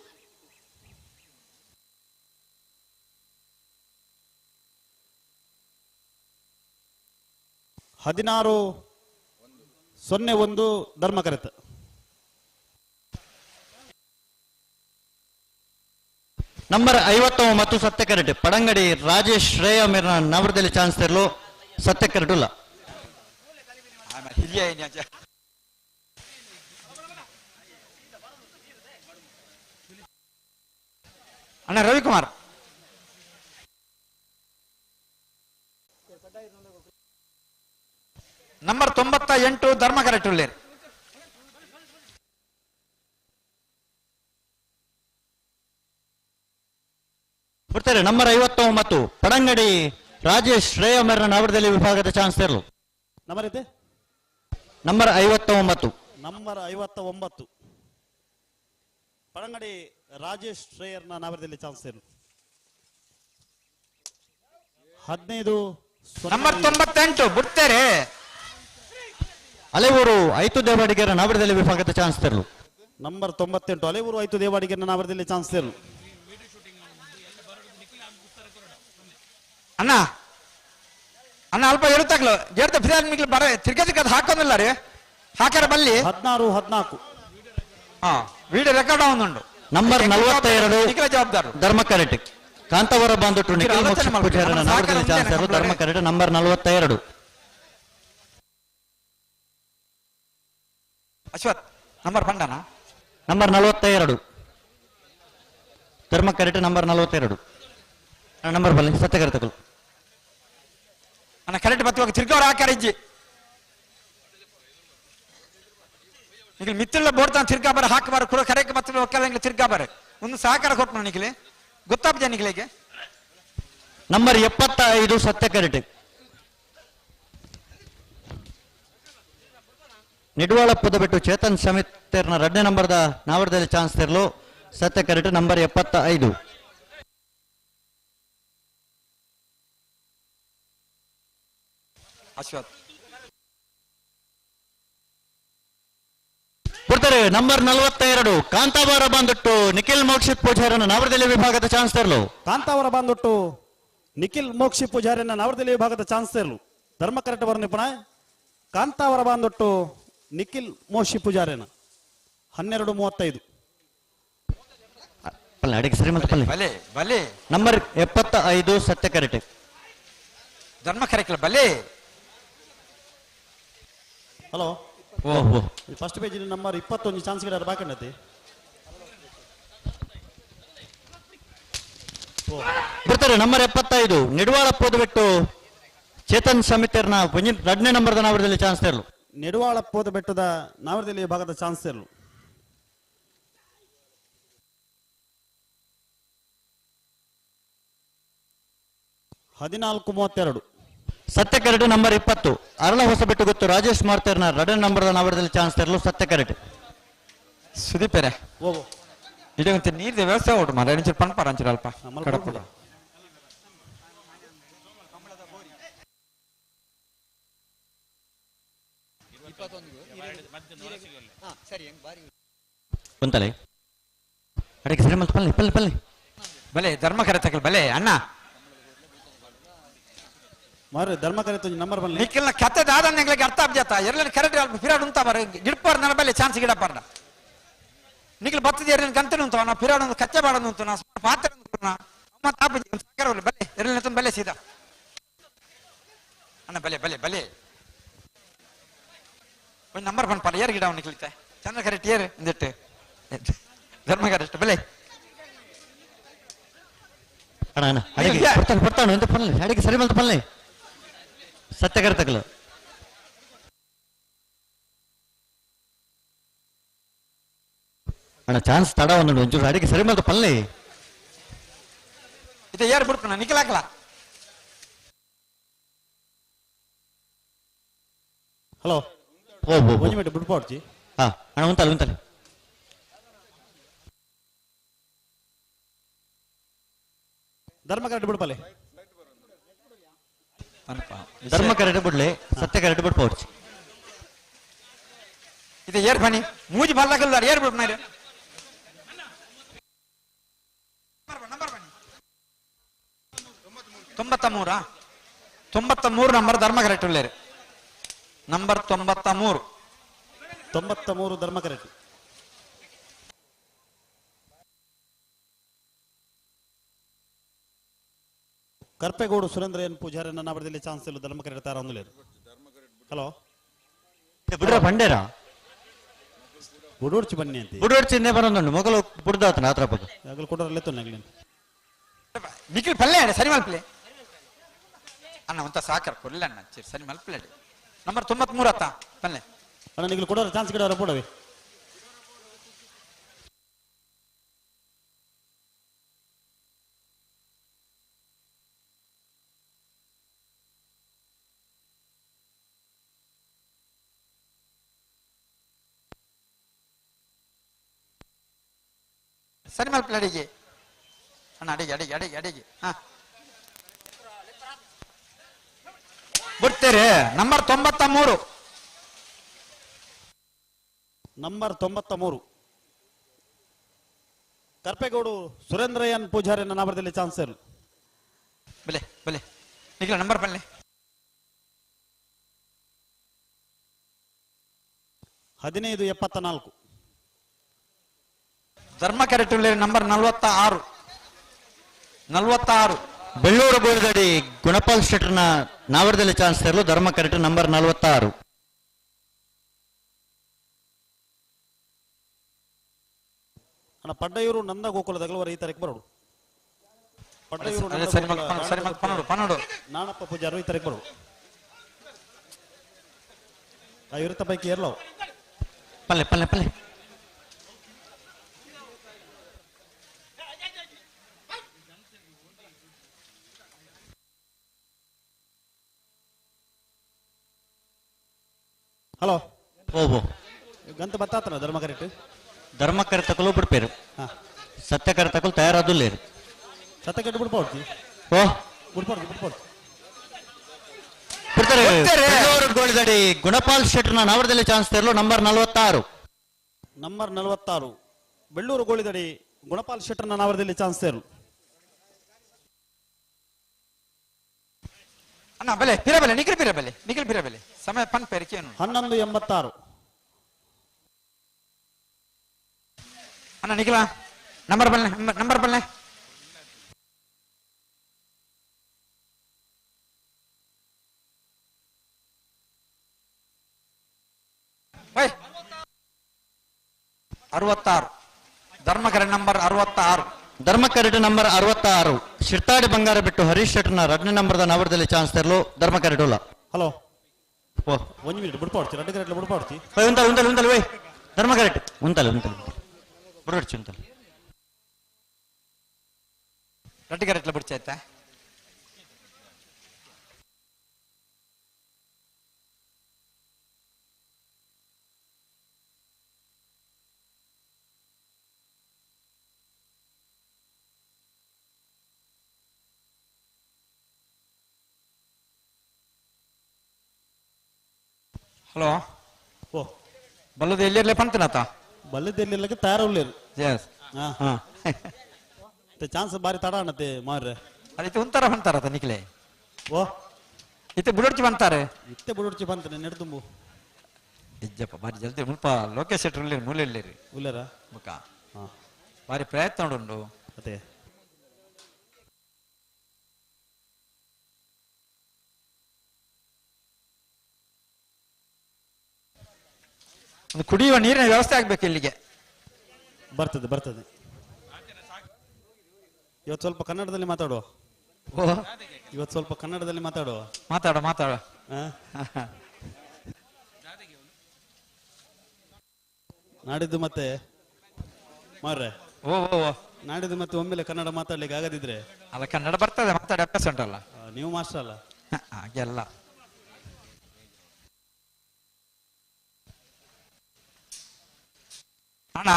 16:01 ಧರ್ಮ ಕರೆತ. ನಂಬರ್ 59 ಸತ್ಯ ಕರೆಟ್ ಪಡಂಗಡಿ ರಾಜೇಶ್ ಶ್ರೇಯ ಮೇರ್ನ ನಾವರದಲ್ಲಿ ಚಾನ್ಸ್ ತೇರಲು. ಸತ್ಯ ಕರೆಟುಲ್ಲ. ಅಣ್ಣ ರವಿಕುಮಾರ್ ನಂಬರ್ 98 ಧರ್ಮ ಕರೆಕ್ಟ್ ಉಳ್ಳೇರು. ಬರ್ತಾರೆ ನಂಬರ್ 59 ಪಡಂಗಡಿ ರಾಜೇಶ್ ಶ್ರೇಯ ಮೇರ್ನ ನಾವರದಲ್ಲಿ ವಿಭಾಗದ ಚಾನ್ಸ್ ತೇರಲು. ನಂಬರ್ ಐತೆ ನಂಬರ್ 59. ನಂಬರ್ 59 ಪಳಂಗಡಿ ರಾಜೇಶ್ ಶ್ರೇಯರ್ನ ನಾವರದಲ್ಲಿ ಚಾನ್ಸ್ ಇರು. 15. ನಂಬರ್ 98 ಬಿಡ್ತಾರೆ. ಅಲೆವೂರು ಐತು ದೇವಾಡಿಗರ ನಾವರದಲ್ಲಿ ವಿಭಾಗದ ಚಾನ್ಸ್ ತರಲು. ನಂಬರ್ 98 ಅಲೆವೂರು ಐತು ದೇವಾಡಿಗರ ನಾವರದಲ್ಲಿ ಚಾನ್ಸ್ ತರಲು. ಅಣ್ಣ ಅಣ್ಣ ಅಲ್ಪ ಎರುತ್ತಾಗ್ಲು ಜೇರ್ತ ಫಿರಾನ್ ಮಿಗ್ಲು ಬರ ತಿರ್ಗ ತಿರ್ಗದ ಹಾಕೋದಿಲ್ಲ ರೀ, ಹಾಕಾರ ಬಲ್ಲಿ. 16 14. ಹಾ, ವಿಡಿಯೋ ರೆಕಾರ್ಡ್ ಆವೊಂದುಂಡು. ನಂಬರ್ 42 ನಿಖಿಲ ಜವಾಬ್ದಾರು ಧರ್ಮ ಕರೆಟ್ ಕಾಂತಾವರ ಬಾಂಧುಟ್ಟು ನಿಖಿಲ್ ಆಲೋಚನೆ ಮೋಕ್ಷ ಮಾಡ್ಬೇಕು. ಪೂಜಾರನ ನಮ್ಮ ನಾವರದಲ್ಲಿ ಸಹಕಾರ ಚಾನ್ಸ್ ಉಂಟೇನೆ ಧರ್ಮ ಕರೆಟ್ ನಂಬರ್ 42. ಅಶ್ವಥ್ ನಂಬರ್ ಪಂಡನ ನಂಬರ್ 42 ಧರ್ಮ ಕರೆಟ್ ನಂಬರ್ 42 ನಂಬರ್ ಬಲ್ಲಿ ಸತ್ಯಕರ್ತಕಲು. ಅಣ್ಣ ಕರೆಕ್ಟ್ ಬತ್ತುವಾಗ ತಿರ್ಗವ್ರ ಹಾಕಾರ ಇಜ್ಜಿ ನಿಖಿಲ್ ಮಿತ್ತುಳ್ಳ ಬೋರ್ತಾನ ತಿರ್ಗಾ ಬರ ಹಾಕಬಾರ ಕೂಡ ಕರೆಕ್ಟ್ ಬತ್ತ ಒಕ್ಕಲ ತಿರ್ಗಾ ಬರ ಒಂದು ಸಹಕಾರ ಕೊಟ್ಟು ನಿಖಿಲೆ ಗೊತ್ತಾಪ್ಜ ನಿಖಿಲಿಗೆ. ನಂಬರ್ 75 ಸತ್ಯ ಕರೆಟ್ ನಿಡ್ವಾಳ ಪುದಬೆಟ್ಟು ಚೇತನ್ ಸಮಿತೇರ್ನ 2ನೇ ನಂಬರ್ದ ನಾವರದಲ್ಲಿ ಚಾನ್ಸ್ ತೆರಲು ಸತ್ಯ ಕರೆಟ್ ನಂಬರ್ 75. ಅಶ್ವಥ್ ಕೊಡ್ತಾರೆ ನಂಬರ್ 42 ಕಾಂತಾವರ ಬಂದೊಟ್ಟು ನಿಖಿಲ್ ಮೋಕ್ಷಿತ್ ಪೂಜಾರನ ನಾವರದಲ್ಲಿ ವಿಭಾಗದ ಚಾನ್ಸ್ ತರಲು. ಕಾಂತಾವರ ಬಂದೊಟ್ಟು ನಿಖಿಲ್ ಮೋಕ್ಷಿ ಪೂಜಾರನ ನಾವರದಲ್ಲಿ ವಿಭಾಗದ ಚಾನ್ಸ್ ತರಲು. ಧರ್ಮ ಕರೆಟ್ ಬರ ನಿಪುಣ ಕಾಂತಾವರ ಬಂದೊಟ್ಟು ನಿಖಿಲ್ ಮೋಕ್ಷಿ ಪೂಜಾರನ 12:35. ಪಲ್ಲೆ ಅಡಿಗೆ ಸರಿ ಮತ್ತು ಪಲ್ಲೆ. ಬಲೆ ಬಲೆ. ನಂಬರ್ 75 ಸತ್ಯ ಕರೆಟ್ ಧರ್ಮ ಕರೆಕ್ಲ ಬಲೆ. ಹಲೋ ಓಹೋ ಫಸ್ಟ್ ಪೇಜ್ ನಂಬರ್ 21 ಚಾನ್ಸ್ ಗಿಡ ಬಾಕಂಡತಿ. ಬರ್ತಾರೆ ನಂಬರ್ 75 ನಿಡ್ವಾಳ ಪೋದಬೆಟ್ಟು ಚೇತನ್ ಸಮಿತೇರ್ನ 2ನೇ ನಂಬರ್ದ ನಾವರದಲ್ಲಿ ಚಾನ್ಸ್ ತರಲು. ನಿಡ್ವಾಳ ಪೋದಬೆಟ್ಟದ ನಾವರದಲ್ಲಿ ವಿಭಾಗದ ಚಾನ್ಸ್ ತರಲು. 14:32. ಸತ್ಯ ಕರೆಟ್ ನಂಬರ್ 20 ಅರಳ ಹೊಸಬೆಟ್ಟು ಗೊತ್ತು ರಾಜೇಶ್ ಮಾರ್ತೇರ್ನ 2ನೇ ನಂಬರ್ದ ನಾವರದಲ್ಲಿ ಚಾನ್ಸ್ ತರಲು ಸತ್ಯ ಕರೆಟ್. ಸುದೀಪೇರೆ ಓ ಇಡೀ ಒಂಚೂರು ನೀರ್ದ ವ್ಯವಸ್ಥೆ ಉಂಟು ಮಾರ್ರೆ, ಒಂಚೂರು ಪನ್ಪಾರ ಒಂಚೂರು ಅಲ್ಪ ಕಡಪುಡ. ಬಂತಲೆ ಅಡಿಗೆ ಸರಿ ಮಲ್ತು ಪಲ್ಲೆ ಪಲ್ಲೆ ಪಲ್ಲೆ. ಬಲೆ ಧರ್ಮ ಕರೆ ತಗಲ್ ಬಲೆ ಅಣ್ಣ. ಮಾರ್ರೆ ಧರ್ಮ ಕರೆ ನಂಬರ್ ಬನ್ನಿ. ನಿಖಿಲ್ನ ಕತೆ ದಾದ ಎಂಗ್ಲಿಗೆ ಅರ್ಥ ಆಗ್ಜಾತ ಎರಡನೇ ಕರೆಕ್ಟ್ ಅಲ್ಪ ಫಿರಾಡ್ ಉಂತ ಬರ ಗಿಡ್ಪಾರ್ ನನ್ನ ಬಲೆ ಚಾನ್ಸ್ ಗಿಡಪಾರ್ನ. ನಿಖಿಲ್ ಬತ್ತದ ಎರಡನೇ ಗಂಟೆ ಉಂಟು ನಾ ಫಿರಾಡ್ ಒಂದು ಕಚ್ಚೆ ಬಾಡ ಉಂಟು ನಾ ಪಾತ್ರ ಅಮ್ಮ ತಾಪ ಸಾಕರವಲ್ಲ ಬಲೆ ಎರಡನೇ ತುಂಬ ಬಲೆ ಸೀದಾ ಅಣ್ಣ ಬಲೆ ಬಲೆ ಬಲೆ ಒಂದು ನಂಬರ್ ಬಂದ್ಪಲ್ಲ ಏರ್ ಗಿಡ ಅವನಿಗೆ ಕಲಿತೆ ಚಂದ್ರ ಕರೆಕ್ಟ್ ಏರ್ ಇಂದಿಟ್ಟು ಧರ್ಮ ಕರೆಕ್ಟ್ ಬಲೆ. ಅಣ್ಣ ಅಣ್ಣ ಅಡಿಗೆ ಬರ್ತಾನೆ ಬರ್ತಾನೆ ಎಂತ ಪಲ್ಲೆ ಅಡಿಗೆ ಸರಿ ಮಲ್ತು ಪಲ್ಲೆ ಸತ್ಯ ಕರೆತಕಲು. ಅಣ್ಣ ಚಾನ್ಸ್ ತಡ ಒಂದು ಒಂಚೂರು ಅಡಿಗೆ ಸರಿ ಮಲ್ತು ಪಲ್ಲೆ. ಇದು ಯಾರು ಬಿಡ್ತಾನ ನಿಖಿಲ್ ಹಾಕಲ. ಹಲೋ ಓ ಓ ಒಂದು ಮಿನಿಟ್ ಬಿಡ್ಪಾಡ್ಜಿ. ಹಾ ಅಣ್ಣ ಉಂಟಲ್ಲ ಉಂಟಲ್ಲ. ಧರ್ಮ ಕರೆಕ್ಟ್ ಬಿಡ್ಪಲ್ಲೆ. ಧರ್ಮ ಕರೆಕ್ಟ್ ಬಿಡ್ಲಿ ಸತ್ಯ ಕರೆಕ್ಟ್ ಬಿಡ್ಪೌಡ್ಜಿ. ಇದು ಏರ್ ಬನ್ನಿ ಮೂಜಿ ಬಲ್ಲಗಲ್ಲ ಏರ್ ಬಿಡ್ಪ 93 93 ನಂಬರ್ ಧರ್ಮ ಕರೆಕ್ಟ್ ಉಳ್ಳೇರು. ನಂಬರ್ 93 93 ಧರ್ಮ ಕರೆಕ್ಟ್. ಕರ್ಪೆಗೌಡು ಸುರೇಂದ್ರ ಎನ್ ಪೂಜಾರಿ ನನ್ನ ಬರದಲ್ಲಿ ಚಾನ್ಸ್ ಇಲ್ಲ ಧರ್ಮ ಕರೆಕ್ಟ್ ತಾರ ಒಂದುಲೇರು. ಹಲೋ ಬಿಡ್ರ ಬಂಡೇರ ಬುಡೋಡ್ಚಿ ಬನ್ನಿ ಅಂತ ಬುಡೋಡ್ಚಿಂದೇ ಬರೋದುಂಡು ಮೊಗಲು ಬುಡ್ದಾತನ ಆತರ ಬಗ್ಗೆ ಆಗಲು ಕೊಡೋರಲ್ಲೇ ತೊಂದರೆ ನಿಖಿಲ್ ಪಲ್ಲೆ ಅಡೆ ಸರಿ ಮಲ್ಪಲೆ ಅಣ್ಣ ಒಂತ ಸಾಕರ್ ಕೊಡ್ಲ ಅಣ್ಣ ಸರಿ ಮಲ್ಪಲೆ ನಂಬರ್ 93 ಅತ್ತ ಪಲ್ಲೆ ಅಣ್ಣ ನಿಖಿಲ್ ಕೊಡೋರ ಚಾನ್ಸ್ ಗಿಡವರ ಕೊಡವೆ. ಸರಿ ಮಲ್ಪಲೆ ಅಡಿಗೆ ಅಣ್ಣ ಅಡಿಗೆ ಅಡಿಗೆ ಅಡಿಗೆ ಅಡಿಗೆ ಹಾ ಬಿಡ್ತೀರಿ. ನಂಬರ್ 93. ನಂಬರ್ 93 ಕರ್ಪೇಗೌಡು ಸುರೇಂದ್ರಯ್ಯನ್ ಪೂಜಾರಿ ನವರದಲ್ಲಿ ಚಾನ್ಸರ್. ಬಲೆ ಬಲೆ ನಿಖಿಲ ನಂಬರ್ ಬನ್ನಿ. 1574. ಧರ್ಮ ಕರೆಟುಳ್ಳಿ ನಂಬರ್ 46. 46. ಬೆಳ್ಳೂರು ಗೋಳದಡಿ ಗುಣಪಾಲ್ ಶೆಟ್ಟರ್ನ ನಾವರದಲ್ಲಿ ಚಾನ್ಸ್ ತರಲು ಧರ್ಮ ಕರೆಕ್ಟ್ ನಂಬರ್ 46. ಅಣ್ಣ ಪಡ್ಡಯೂರು ನಂದ ಗೋಕುಲದಗಲವರ ಈ ತಾರೀಕು ಬರೋಡು. ಪಡ್ಡಯೂರು ನಾಣಪ್ಪ ಪೂಜಾರು ಈ ತಾರೀಕು ಬರೋಡು. ಇರುತ್ತ ಪೈಕಿ ಏರ್ಲೋ ಪಲ್ಲೆ ಪಲ್ಲೆ ಪಲ್ಲೆ. ಹಲೋ ಓಬೋ ಗಂತ ಬತ್ತಾತನ ಧರ್ಮ ಕರೆಕ್ಟ್. ಧರ್ಮ ಕರೆತಕಲು ಬಿಡ್ಪೇರು, ಸತ್ಯ ಕರೆತಕಲು ತಯಾರಾದುಲ್ಲೇರು. ಸತ್ಯ ಕರೆಕ್ಟ್ ಬಿಡ್ಪೋಡ್ತಿ. ಓ ಬಿಡ್ಪೋಡ್ತಿ ಬಿಡ್ಪೋಡ್ತಿ ಬಿಡ್ತಾರೆ. ಗೋಳಿದಡಿ ಗುಣಪಾಲ್ ಶೆಟ್ಟರ್ನ ನವರದಲ್ಲಿ ಚಾನ್ಸ್ ತರಲು ನಂಬರ್ 46. ನಂಬರ್ 46 ಬೆಳ್ಳೂರು ಗೋಳಿದಡಿ ಗುಣಪಾಲ್ ಶೆಟ್ಟರ್ನ ನವರದಲ್ಲಿ ಚಾನ್ಸ್ ತೇರು. ಅಣ್ಣ ಬಲೆ ಪಿರಬಲೆ ನಿಖಿಲ್ ಪಿರಬಲೆ ನಿಖಿಲ್ ಪಿರಬಲೆ ಸಮಯ ಪನ್ ಪೆರಿಕೇನು. 11:86. ಅಣ್ಣ ನಿಖಿಲ ನಂಬರ್ ಬಲ್ಲೆ ನಂಬರ್ ಬಲ್ಲೆ. ಓಯ್ 66. ಧರ್ಮಕರೆ ನಂಬರ್ 66. ಧರ್ಮಕರೆಟ್ ನಂಬರ್ 66 ಶಿರ್ತಾಡಿ ಬಂಗಾರ ಬಿಟ್ಟು ಹರೀಶ್ ಶೆಟ್ಟರ್ನ 2ನೇ ನಂಬರ್ದ ನವರದಲ್ಲಿ ಚಾನ್ಸ್ ತರಲು ಧರ್ಮ ಕರೆಟೋಲ. ಹಲೋ ಒಂದು ಮಿನಿಟ್ ಬಿಡ್ಪಾಡ್ತಿ 2 ಕರೆಟ್ಲ ಬಿಡ್ಪಾಡ್ತಿ. ಉಂತಲ್ ಉಂತಲ್ ಉಂತಲ್ ವೇ ಧರ್ಮ ಕರೆಟ್ ಉಂತಲ್ ಉಂತಲ್ ಬಿಡ್ಬಿಡ್ಚಿ ಉಂತಲ್ 2 ಕರೆಟ್ಲ ಬಿಡ್ಚಾಯ್ತಾ. ಹಲೋ ಓ ಬಲ್ಲದ ಎಲ್ಲಿರ್ಲೆ ಪಂತನಾತ ಬಲ್ಲದ ಎಲ್ಲಿರ್ಲಕ್ಕೆ ತಯಾರು ಎಸ್. ಹಾ ಚಾನ್ಸ್ ಬಾರಿ ತಡ ಅಣ್ಣತೆ ಮಾರ್ರೆ. ಅದಕ್ಕೆ ಉಂತಾರ ಬಂತಾರ ನಿಖಿಲೆ. ಓ ಇತ್ತೆ ಬುಡೋಡ್ಚಿ ಬಂತಾರೆ. ಇತ್ತೆ ಬುಡೋಡ್ಚಿ ಬಂತಾನೆ ನೆಡ್ದುಂಬು ಇಜ್ಜಪ್ಪ ಬಾರಿ ಜಲ್ದಿ ಮುಲ್ಪ ಲೋಕೇಶ್ ಶೆಟ್ಟರ್ ಉಲ್ಲೇರು ಮೂಲೆ ಉಲ್ಲೇರ ಮುಖ ಬಾರಿ ಪ್ರಯತ್ನ ಉಂಡು. ಅದೇ ಒಂದು ಕುಡಿಯುವ ನೀರಿನ ವ್ಯವಸ್ಥೆ ಆಗ್ಬೇಕು ಇಲ್ಲಿಗೆ. ಬರ್ತದೆ ಬರ್ತದೆ. ಇವತ್ತು ಸ್ವಲ್ಪ ಕನ್ನಡದಲ್ಲಿ ಮಾತಾಡುವ. ಇವತ್ತು ಸ್ವಲ್ಪ ಕನ್ನಡದಲ್ಲಿ ಮಾತಾಡುವ. ಮಾತಾಡುವ ಮಾತಾಡುವ. ನಾಡಿದ್ದು ಮತ್ತೆ ಮಾರ್ರೆ. ಓ ಓ ನಾಡಿದ್ದು ಮತ್ತೆ ಒಮ್ಮೆಲೆ ಕನ್ನಡ ಮಾತಾಡ್ಲಿಕ್ಕೆ ಆಗದಿದ್ರೆ. ಅಲ್ಲ ಕನ್ನಡ ಬರ್ತದೆ, ಮಾತಾಡಿ ಅಭ್ಯಾಸ ಉಂಟಲ್ಲ. ನೀವು ಮಾಸ್ಟರ್ ಅಲ್ಲ ಹಾಗೆಲ್ಲ. ಅಣ್ಣ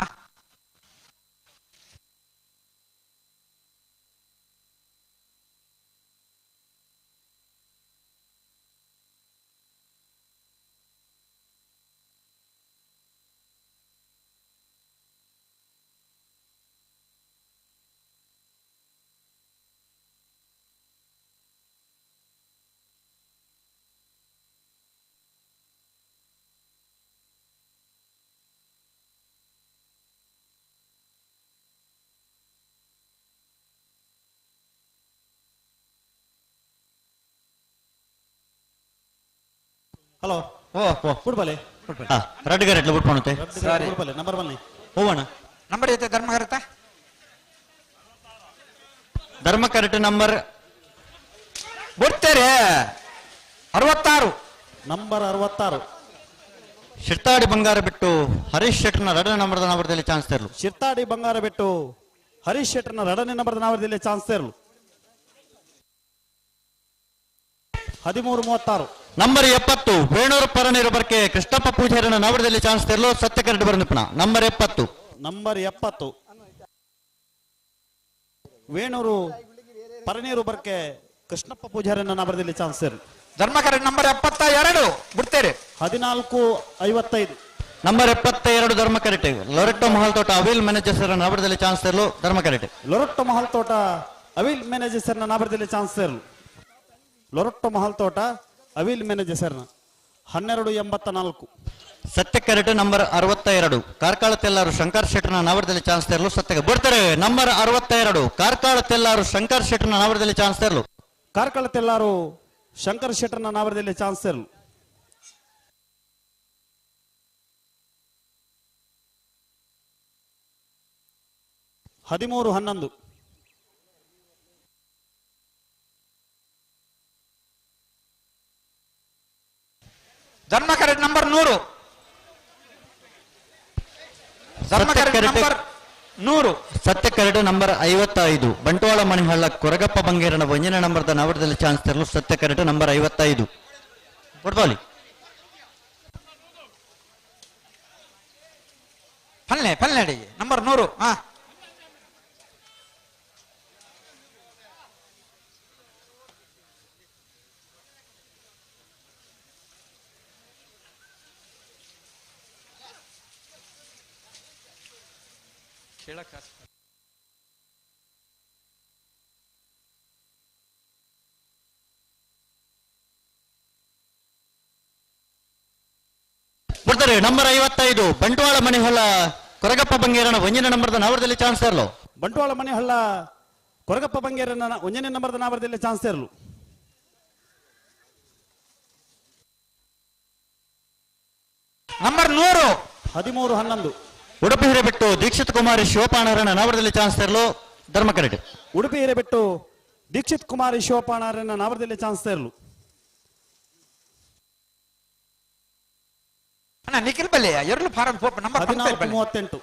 ಹಲೋ ಓ ಫುಟ್ಬಾಲ್ ರಡ್ಡು ಗರೆಟ್ಲ ಬಿಟ್ಕೊಳುತ್ತೆ. ಸರಿ ಫುಟ್ಬಾಲ್ ನಂಬರ್ ಬನ್ನಿ ಹೋಗೋಣ. ನಂಬರ್ ಐತೆ ಧರ್ಮಕರತ. ಧರ್ಮ ಕರೆಕ್ಟ್ ನಂಬರ್ ಬಿಡ್ತೇರೆ 66. ನಂಬರ್ 66 ಶಿರ್ತಾಡಿ ಬಂಗಾರ ಬಿಟ್ಟು ಹರೀಶ್ ಶೆಟ್ಟರ್ನ 2ನೇ ನಂಬರ್ದ ನವರದಲ್ಲಿ ಚಾನ್ಸ್ ತರಲು. ಶಿರ್ತಾಡಿ ಬಂಗಾರ ಬಿಟ್ಟು ಹರೀಶ್ ಶೆಟ್ಟರ್ನ 2ನೇ ನಂಬರ್ದ ನವರದಲ್ಲಿ ಚಾನ್ಸ್ ತರಲು. 13:36. ನಂಬರ್ 70 ವೇಣೂರು ಪರನೀರು ಬರ್ಕೆ ಕೃಷ್ಣಪ್ಪ ಪೂಜಾರಿನ ನವರದಲ್ಲಿ ಚಾನ್ಸ್ ತರಲು ಸತ್ಯ ಕರೆಕ್ಟ್ ಬರ ನಿಪುಣ. ನಂಬರ್ 70. ನಂಬರ್ 70. ವೇಣೂರು ಪರನೀರು ಬರ್ಕೆ ಕೃಷ್ಣಪ್ಪ ಪೂಜಾರನ್ನ ನಾವರದಲ್ಲಿ ಚಾನ್ಸರ್. ಧರ್ಮಕರ ನಂಬರ್ 72 ಬಿಡ್ತೇರೆ. 14:55. ನಂಬರ್ 72 ಧರ್ಮಕರೆಟೆ ಲೊರೆಟ್ಟೋ ಮಹಲ್ ತೋಟ ಅವಿಲ್ ಮ್ಯಾನೇಜರ್ ನಾವರದಲ್ಲಿ ಚಾನ್ಸರ್ ಧರ್ಮಕರೆಟೆ. ಲೊರೆಟ್ಟೋ ಮಹಲ್ ತೋಟ ಅವಿಲ್ ಮ್ಯಾನೇಜರ್ ನಾವರದಲ್ಲಿ ಚಾನ್ಸರ್. ಲೊರೆಟ್ಟೋ ಮಹಲ್ ತೋಟ ಅವಿಲ್ ಮ್ಯಾನೇಜರ್ 12:84. ಸತ್ಯಕರೆಟೆ ನಂಬರ್ 62 ಕಾರ್ಕಳ ತೆಲ್ಲಾರು ಶಂಕರ್ ಶೆಟ್ಟರ್ನ ನಾವರದಲ್ಲಿ ಚಾನ್ಸ್ ತರಲು ಸತ್ಯ ಬರ್ತಾರೆ. ನಂಬರ್ 62 ಕಾರ್ಕಳ ತೆಲ್ಲಾರು ಶಂಕರ್ ಶೆಟ್ಟರ್ನ ನಾವರದಲ್ಲಿ ಚಾನ್ಸ್ ತರಲು. ಕಾರ್ಕಳ ತೆಲ್ಲಾರು ಶಂಕರ್ ಶೆಟ್ಟರ್ನ ನಾವರದಲ್ಲಿ ಚಾನ್ಸ್ ತರಲು. 13:11. ಧರ್ಮಕರೆಟ್ ನಂಬರ್ 100. ಧರ್ಮಕರೆಟ್ ನಂಬರ್ 100. ಸತ್ಯಕರೆಟ್ ನಂಬರ್ 55 ಬಂಟ್ವಾಳ ಮಣಿಹಳ್ಳ ಕೊರಗಪ್ಪ ಬಂಗೇರನ ಒಂದನೇ ನಂಬರ್ದ ನಾವರದಲ್ಲಿ ಚಾನ್ಸ್ ತರಲು ಸತ್ಯಕರೆಟ್ ನಂಬರ್ 55. ಫುಟ್ಬಾಲಿ ಪಲ್ಲೆ ಪಲ್ಲೆ ನಂಬರ್ 100. ಹಾ ಬರ್ತಾರೆ. ನಂಬರ್ 55 ಬಂಟ್ವಾಳ ಮಣಿಹಳ್ಳ ಕೊರಗಪ್ಪ ಬಂಗೇರನ ಒಂದನೇ ನಂಬರ್ದ ನಾವರದಲ್ಲಿ ಚಾನ್ಸ್ ತರಲು. ಬಂಟ್ವಾಳ ಮಣಿಹಳ್ಳ ಕೊರಗಪ್ಪ ಬಂಗೇರನ ಒಂದನೇ ನಂಬರ್ದ ನಾವರದಲ್ಲಿ ಚಾನ್ಸ್ ತರಲು. ನಂಬರ್ 100. 13:11. ಉಡುಪಿ ಹಿರೇಬೆಟ್ಟು ದೀಕ್ಷಿತ್ ಕುಮಾರಿ ಶಿವಪಾಣರನ ನಾವರದಲ್ಲಿ ಚಾನ್ಸ್ ತರಲು ಧರ್ಮಕರೆಟೆ. ಉಡುಪಿ ಹಿರೇಬೆಟ್ಟು ದೀಕ್ಷಿತ್ ಕುಮಾರಿ ಶಿವಪಾಣರನ ನಾವರದಲ್ಲಿ ಚಾನ್ಸ್ ತರಲು. ನಿಖಿಲ್ ಬಲ್ಲೆ ಎರಡು ಫಾರಂ ನಂಬರ್ 14:38.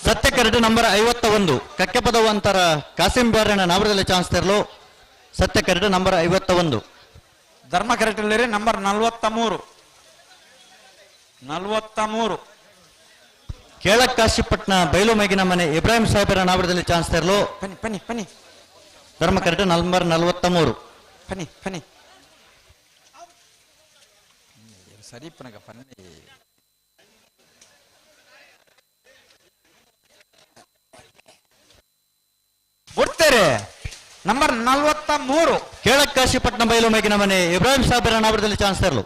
ಸತ್ಯಕರೆಟೆ ನಂಬರ್ 51 ಕಕ್ಕೆಪದವಂತರ ಕಾಸಿಂ ಬ್ಯಾರನ ನಾವರದಲ್ಲಿ ಚಾನ್ಸ್ ತರಲು ಸತ್ಯಕರೆಟೆ ನಂಬರ್ 51. ಧರ್ಮಕರೆಟೆ ನಂಬರ್ 43. 43. ಕೇಳಕ್ಕಾಶಿಪಟ್ನ ಬೈಲುಮೈಗಿನ ಮನೆ ಇಬ್ರಾಹಿಂ ಸಾಹೇಬರ ನಾವರದಲ್ಲಿ ಚಾನ್ಸ್ ತರಲು ಪನಿ ಪನಿ ಪನಿ. ಧರ್ಮಕರೆಟೆ ನಂಬರ್ 43. ಪನಿ ಪನಿ ಸರಿ ಪನಗ ಪನ್ನಿ. ಬಿಡ್ತಾರೆ ನಂಬರ್ 43. ಕೇಳಕ್ಕಾಶಿಪಟ್ನ ಬೈಲುಮೈಗಿನ ಮನೆ ಇಬ್ರಾಹಿಂ ಸಾಹೇಬರ ನಾವರದಲ್ಲಿ ಚಾನ್ಸ್ ತರಲು.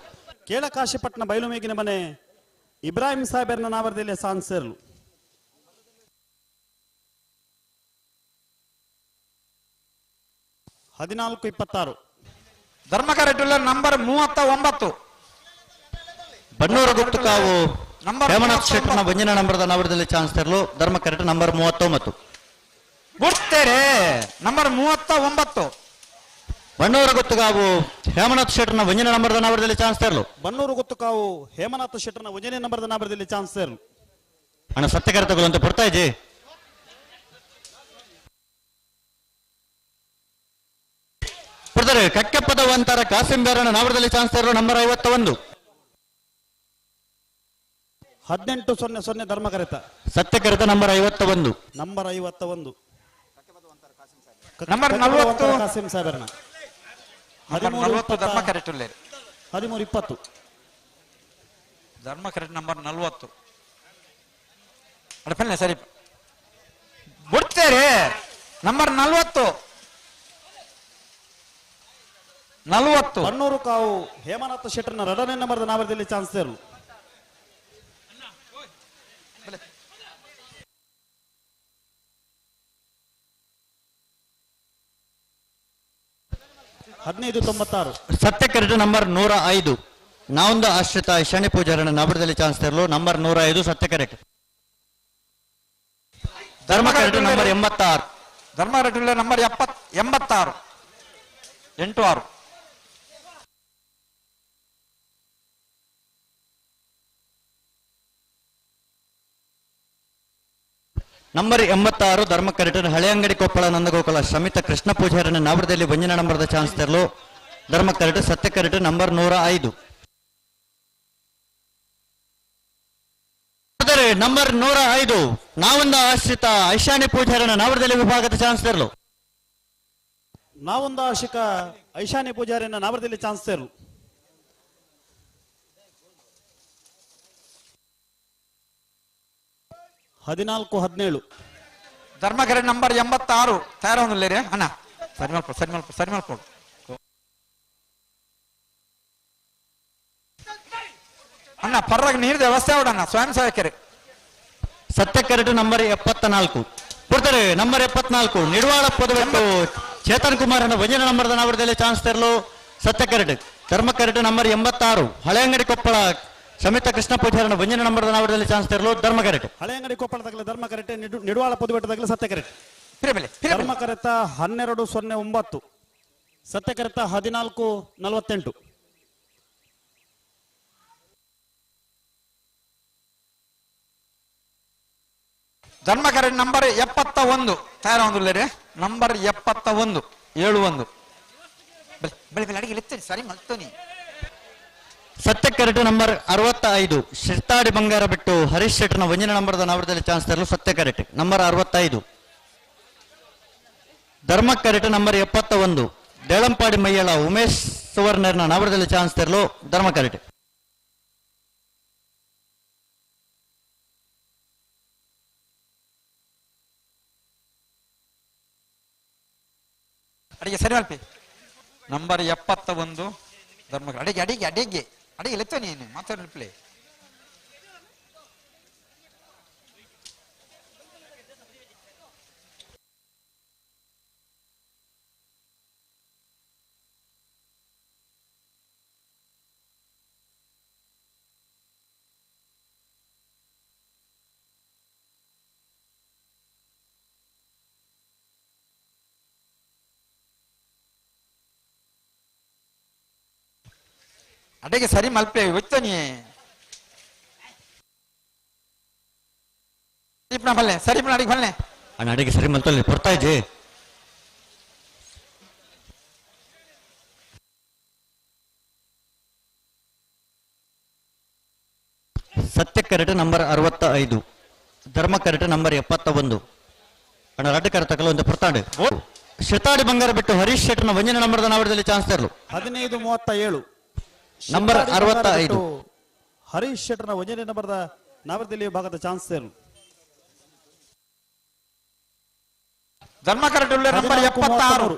ಕೇಳಕಾಶಿಪಟ್ನ ಬೈಲುಮೇಗಿನ ಮನೆ ಇಬ್ರಾಹಿಂ ಸಾಹೇಬರ್ನ ನಾವರದಲ್ಲಿ ಚಾನ್ಸ್ ತರಲು. 14:26. ಧರ್ಮಕರೆಟುಲ್ಲ ನಂಬರ್ 39. ಬನ್ನೂರು ಗುತ್ತುಕಾವು ಹೇಮನಾಥ್ ಶೆಟ್ಟರ್ನ ಒಂದನೇ ನಂಬರ್ದ ನಾವರದಲ್ಲಿ ಚಾನ್ಸ್ ತರಲು ಧರ್ಮಕರೆಟ್ ನಂಬರ್ 39. ಬಿಡ್ತೇರೆ ನಂಬರ್ 39. ಬನ್ನೂರು ಗುತ್ತುಕಾವು ಹೇಮನಾಥ್ ಶೆಟ್ಟರ್ನ ಒಂದನೇ ನಂಬರ್ದ ನಾವರದಲ್ಲಿ ಚಾನ್ಸ್ ತರಲು. ಬನ್ನೂರು ಗುತ್ತುಕಾವು ಹೇಮನಾಥ್ ಶೆಟ್ಟರ್ನ ಒಂದನೇ ನಂಬರ್ದ ನಾವರದಲ್ಲಿ ಚಾನ್ಸ್ ತರಲು. ಅಣ್ಣ ಸತ್ಯಕರ ತಗೊಳ್ಳುವಂತ ಬರ್ತಾ ಇದೆ. ಬರ್ತಾರೆ. ಕಕ್ಕೆಪ್ಪದ ಒಂತರ ಕಾಸಿಂ ಬೇರನ ನಾವರದಲ್ಲಿ ಚಾನ್ಸ್ ತರಲು ನಂಬರ್ 51. 18:00 ಧರ್ಮಕರೆತ. ಸತ್ಯಕರೆತ ನಂಬರ್ 51. ನಂಬರ್ 51. ನಂಬರ್ 40 ಕಾಸಿಂ ಸಾಹೇಬರನ. 13:20 ಧರ್ಮಕರೆಟುಲ್ಲೇರು. 13:20. ಧರ್ಮಕರೆಟ್ ನಂಬರ್ 40. ಅಡಪಲ್ಲೆ ಸರಿ ಬಿಡ್ತೇರೆ ನಂಬರ್ 40. 40. ಬನ್ನೂರು ಕಾವು ಹೇಮನಾಥ ಶೆಟ್ಟರ್ನ ಎರಡನೇ ನಂಬರ್ದ ನಾವರದಲ್ಲಿ ಚಾನ್ಸ್ ತರಲು. 15:96. ಸತ್ಯಕರೆಟೆ ನಂಬರ್ 105 ನಾವೊಂದು ಆಶ್ರಿತ ಈಶಾನ್ಯ ಪೂಜಾರನ ನಾವರದಲ್ಲಿ ಚಾನ್ಸ್ ತರಲು ನಂಬರ್ 105 ಸತ್ಯಕರೆಟೆ. ಧರ್ಮಕರೆಟೆ ನಂಬರ್ 86. ಧರ್ಮಕರೆಟೆ ನಂಬರ್ 86. 86. ನಂಬರ್ 86 ಧರ್ಮಕರೆಟೆ ಹಳೆಯಂಗಡಿ ಕೊಪ್ಪಳ ನಂದಗೋಕುಲ ಶಮಿತ ಕೃಷ್ಣ ಪೂಜಾರನ ನಾವರದಲ್ಲಿ ಒಂದನೇ ನಂಬರ್ದ ಚಾನ್ಸ್ ತರಲು ಧರ್ಮಕರೆಟೆ ಸತ್ಯಕರೆಟೆ ನಂಬರ್ 105. ನಂಬರ್ 105 ನಾವೊಂದ ಆಶ್ರಿತ ಐಶಾನಿ ಪೂಜಾರನ ನಾವರದಲ್ಲಿ ವಿಭಾಗದ ಚಾನ್ಸ್ ತರಲು. ನಾವೊಂದು ಆಶಿಕ ಐಶಾನಿ ಪೂಜಾರಿನ ನಾವರದಲ್ಲಿ ಚಾನ್ಸ್ ತೇರು. 14-17. ಧರ್ಮಕರೆ ನಂಬರ್ 86 ತಯಾರೊಂದುಲ್ಲೇರೆ ಅಣ್ಣ ಸರಿ ಮಲ್ಪ ಸರಿ ಮಲ್ಪ ಸರಿ ಮಲ್ಪೊಡು. ಅಣ್ಣ ಪರ್ರಾಗ ನೀರು ವ್ಯವಸ್ಥೆ ಅವಡಣ್ಣ ಸ್ವಯಂ ಸೇವಕರೇ. ಸತ್ಯಕರೆಟು ನಂಬರ್ 74 ಕೊಡ್ತಾರೆ. ನಂಬರ್ 74 ನಿಡ್ವಾಳ ಪೊದವೆಟ್ಟು ಚೇತನ್ ಕುಮಾರ್ ಅನ್ನ ಒಂಜನ ನಂಬರ್ದ ನಾವರದಲ್ಲಿ ಚಾನ್ಸ್ ತರಲು ಸತ್ಯಕರೆಟು. ಧರ್ಮಕರೆಟು ನಂಬರ್ 86 ಹಳೆಯಂಗಡಿ ಕೊಪ್ಪಳ ಸಮಿತ ಕೃಷ್ಣ ಪೂಜಾರನ ಒಂಜನ ನಂಬರ್ದ ನಾವರದಲ್ಲಿ ಚಾನ್ಸ್ ತರಲು ಧರ್ಮಕರೆಟು. ಹಳೆಯಂಗಡಿ ಕೊಪ್ಪಳ ತಗಲ ಧರ್ಮಕರೆಟೆ, ನಿಡ್ವಾಳ ಪೊದವೆಟ್ಟು ತಗಲ ಸತ್ಯಕರೆಟು. ಧರ್ಮಕರೆತ 12-09, ಸತ್ಯಕರೆತ 14-48. ಧರ್ಮಕರೆ ನಂಬರ್ 71 ತಯಾರೊಂದುಲ್ಲೇರೆ. ನಂಬರ್ 71 71. ಬೆಳೆ ಬೆಳೆ ಅಡಿಗೆ ಇತ್ತೇನೆ ಸರಿ ಮಲ್ತೋನಿ. ಸತ್ಯಕರೆಟು ನಂಬರ್ 65 ಶಿರ್ತಾಡಿ ಬಂಗಾರ ಬಿಟ್ಟು ಹರೀಶ್ ಶೆಟ್ಟರ್ನ ಒಂಜಿನ ನಂಬರ್ದ ನಾವರದಲ್ಲಿ ಚಾನ್ಸ್ ತರಲು ಸತ್ಯಕರೆಟು ನಂಬರ್ 65. ಧರ್ಮಕರೆಟು ನಂಬರ್ 71 ದೇಳಂಪಾಡಿ ಮಯ್ಯಳ ಉಮೇಶ್ ಸುವರ್ಣರ್ನ ನಾವರದಲ್ಲಿ ಚಾನ್ಸ್ ತರಲು ಧರ್ಮಕರೆಟು. ಅಡಿಗೆ ಸರಿ ಮಲ್ಪಿ. ನಂಬರ್ 71 ಧರ್ಮ ಅಡಿಗೆ ಅಡಿಗೆ ಅಡಿಗೆ ಅಡಿಗೆ ಲೆತ್ತ ನೀನು ಮಾತಾಡ್ಲಿ. ಅಡಿಗೆ ಸರಿ ಮಲ್ಪೆ ಗೊತ್ತನಿ ಬಲ್ಲೆ ಸರಿ ಅಡಿಗೆ ಬಲ್ಲೆ ಅಣ್ಣ ಅಡಿಗೆ ಸರಿ ಮಲ್ತಲ್ಲಿ ಕೊಡ್ತಾ ಇದ್ದೆ. ಸತ್ಯಕರೆಟು ನಂಬರ್ 65, ಧರ್ಮಕರೆಟು ನಂಬರ್ 71. ಅಣ್ಣ ರಡ್ಡು ಕರೆ ತಕಲು ಒಂದು ಪುರ್ತಾಂಡು. ಶಿರ್ತಾಡಿ ಬಂಗಾರ ಬಿಟ್ಟು ಹರೀಶ್ ಶೆಟ್ಟರ್ನ ಒಂಜಿನ ನಂಬರ್ದ ನಾವರದಲ್ಲಿ ಚಾನ್ಸ್ ತರಲು 15-37. ನಂಬರ್ 65 ಹರೀಶ್ ಶೆಟ್ಟರ್ನ ಒಂದನೇ ನಂಬರ್ದ ನಾವರದಲ್ಲಿ ವಿಭಾಗದ ಚಾನ್ಸ್ ತೇರು. ಧರ್ಮಕರೆಟು ನಂಬರ್ 76,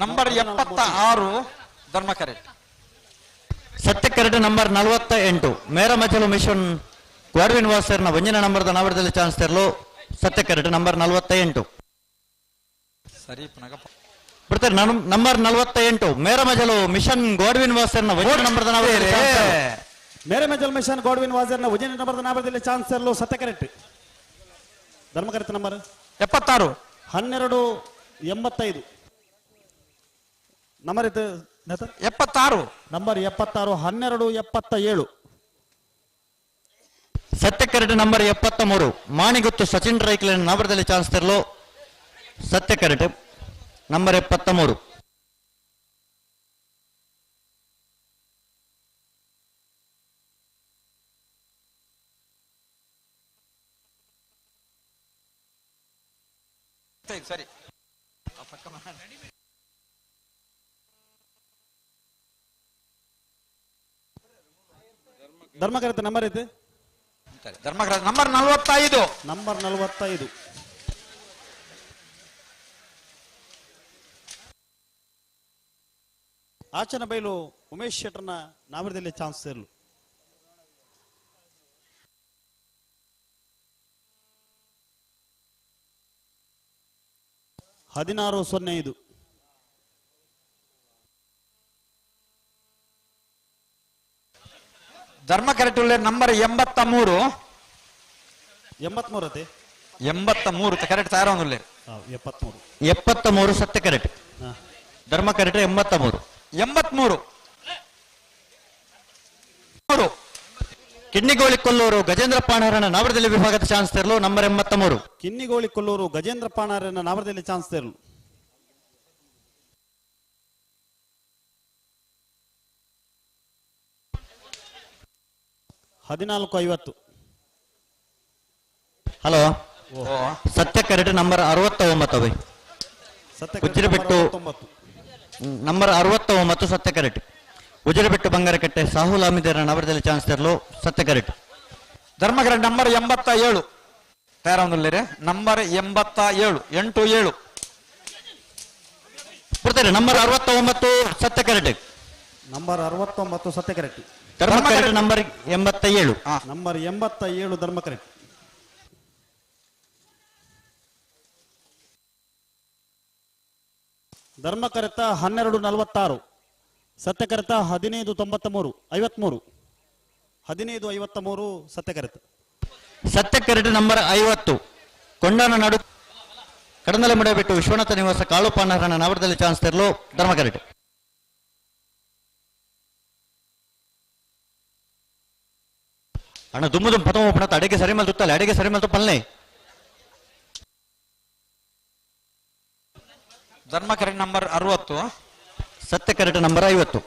ನಂಬರ್ 76 ಧರ್ಮಕರೆಟು. ಸತ್ಯಕರೆಟು ನಂಬರ್ 48 ಮೇರಮಚಲು ಮಿಷನ್ ಗ್ವಾಡ್ವಿನ್ ವಾಸರ್ನ ಒಂಜಿನ ನಂಬರ್ದ ನಾವರದಲ್ಲಿ ಚಾನ್ಸ್ ತರಲು ಸತ್ಯಕರೆಟು ನಂಬರ್ 48. ಸರಿ ಪುನಃ ಬರ್ತಾರೆ. ನಂಬರ್ 48 ಮೇರಮಜಲು ಮಿಷನ್ ಗೋಡ್ವಿನ್ ವಾಸರ್ನ ಒಂಜಿನ ನಂಬರ್ದ ನಾವರದಲ್ಲಿ ಚಾನ್ಸ್ ತರಲು. ಮೇರಮಜಲ್ ಮಿಷನ್ ಗೋಡ್ವಿನ್ ವಾಸರ್ನ ಒಂಜಿನ ನಂಬರ್ದ ನಾವರದಲ್ಲಿ ಚಾನ್ಸ್ ತರಲು ಸತ್ಯಕರೆಟು. ಧರ್ಮಕರೆಟು ನಂಬರ್ 76 12-85. ನಂಬರ್ ಇದು 76, ನಂಬರ್ 76 12-77. ಸತ್ಯಕರೆಟು ನಂಬರ್ 73 ಮಾಣಿಗುತ್ತು ಸಚಿನ್ ರೈಕ್ಲೆನ್ ನಾವರದಲ್ಲಿ ಚಾನ್ಸ್ ತರಲು ಸತ್ಯಕರೆಟು ನಂಬರ್ 73. ಸರಿ ಧರ್ಮಕರೆತ ನಂಬರ್ ಐತೆ. ಧರ್ಮಕರೆತ ನಂಬರ್ 45, ನಂಬರ್ 45. ಆಚನ ಬೈಲು ಉಮೇಶ್ ಶೆಟ್ಟರ್ನ ನಾಮರದಲ್ಲಿ ಚಾನ್ಸ್ ಇರಲು. 16-05. ಧರ್ಮಕರೆಟು ನಂಬರ್ 83, 83 ಅತೆ 83 ಕರೆಕ್ಟ್ ತಯಾರೊಂದುಲ್ಲೆ. 73 73 ಸತ್ಯ ಕರೆಕ್ಟ್. ಧರ್ಮ ಕರೆಕ್ಟ್ 83 83. ಕಿನ್ನಿಗೋಳಿ ಕೊಲ್ಲೂರು ಗಜೇಂದ್ರ ಪಾಣಾರನ ನಾವರದಲ್ಲಿ ವಿಭಾಗದ ಚಾನ್ಸ್ ತರಲು ನಂಬರ್ 83. ಕಿನ್ನಿಗೋಳಿ ಕೊಲ್ಲೂರು ಗಜೇಂದ್ರ ಪಾಣಾರನ ನಾವರದಲ್ಲಿ ಚಾನ್ಸ್ ತರಲು. 14:50. ಹಲೋ, ಸತ್ಯ ಕರೆಕ್ಟ್ ನಂಬರ್ 69. ಉಜ್ಜಿರಬೆಟ್ಟು ನಂಬರ್ 69 ಸತ್ಯ ಕರೆಕ್ಟ್. ಉಜಿರಬೆಟ್ಟು ಬಂಗಾರಕಟ್ಟೆ ಸಾಹುಲ್ ಅಹಮದೇರ ನವರದಲ್ಲಿ ಚಾನ್ಸ್ ತರಲು ಸತ್ಯ ಕರೆಕ್ಟ್. ಧರ್ಮಕರ ನಂಬರ್ 87 ತಯಾರಾಗಿಲ್ಲರೆ ನಂಬರ್ 87 87 ಬರ್ತಾರೆ. ನಂಬರ್ 69 ಸತ್ಯ ಕರೆಕ್ಟ್. ನಂಬರ್ 69 ಸತ್ಯ ಕರೆಕ್ಟ್. ಧರ್ಮಕರೆಟ್ ನಂಬರ್ 87. ನಂಬರ್ 87 ಧರ್ಮಕರೆಟ್. ಧರ್ಮಕರೆತ 12:46, ಸತ್ಯಕರೆತ 15:93 53 15:53 ಸತ್ಯಕರೆತ. ಸತ್ಯಕರೆಟ್ ನಂಬರ್ 50 ಕೊಂಡಾನ ನಾಡು ಕಡನಲೆ ಮುಡಬಿಟ್ಟು ವಿಶ್ವನಾಥ ನಿವಾಸ ಕಾಳುಪಾನಹರಣ ನವರದಲ್ಲಿ ಚಾನ್ಸ್ ತರಲು ಧರ್ಮಕರೆಟ್. ಅಣ್ಣ ದುಮ್ಮು ದುಮ್ ಪತಮ ಪಣತ ಅಡಿಗೆ ಸರಿ ಮಲ್ ತುತ್ತಲ್ಲ ಅಡಿಗೆ ಸರಿ ಮಲ್ ಪಲ್ಲೆ. ಧರ್ಮಕರೆಟ್ ನಂಬರ್ 60, ಸತ್ಯಕರೆಟ್ ನಂಬರ್ 50.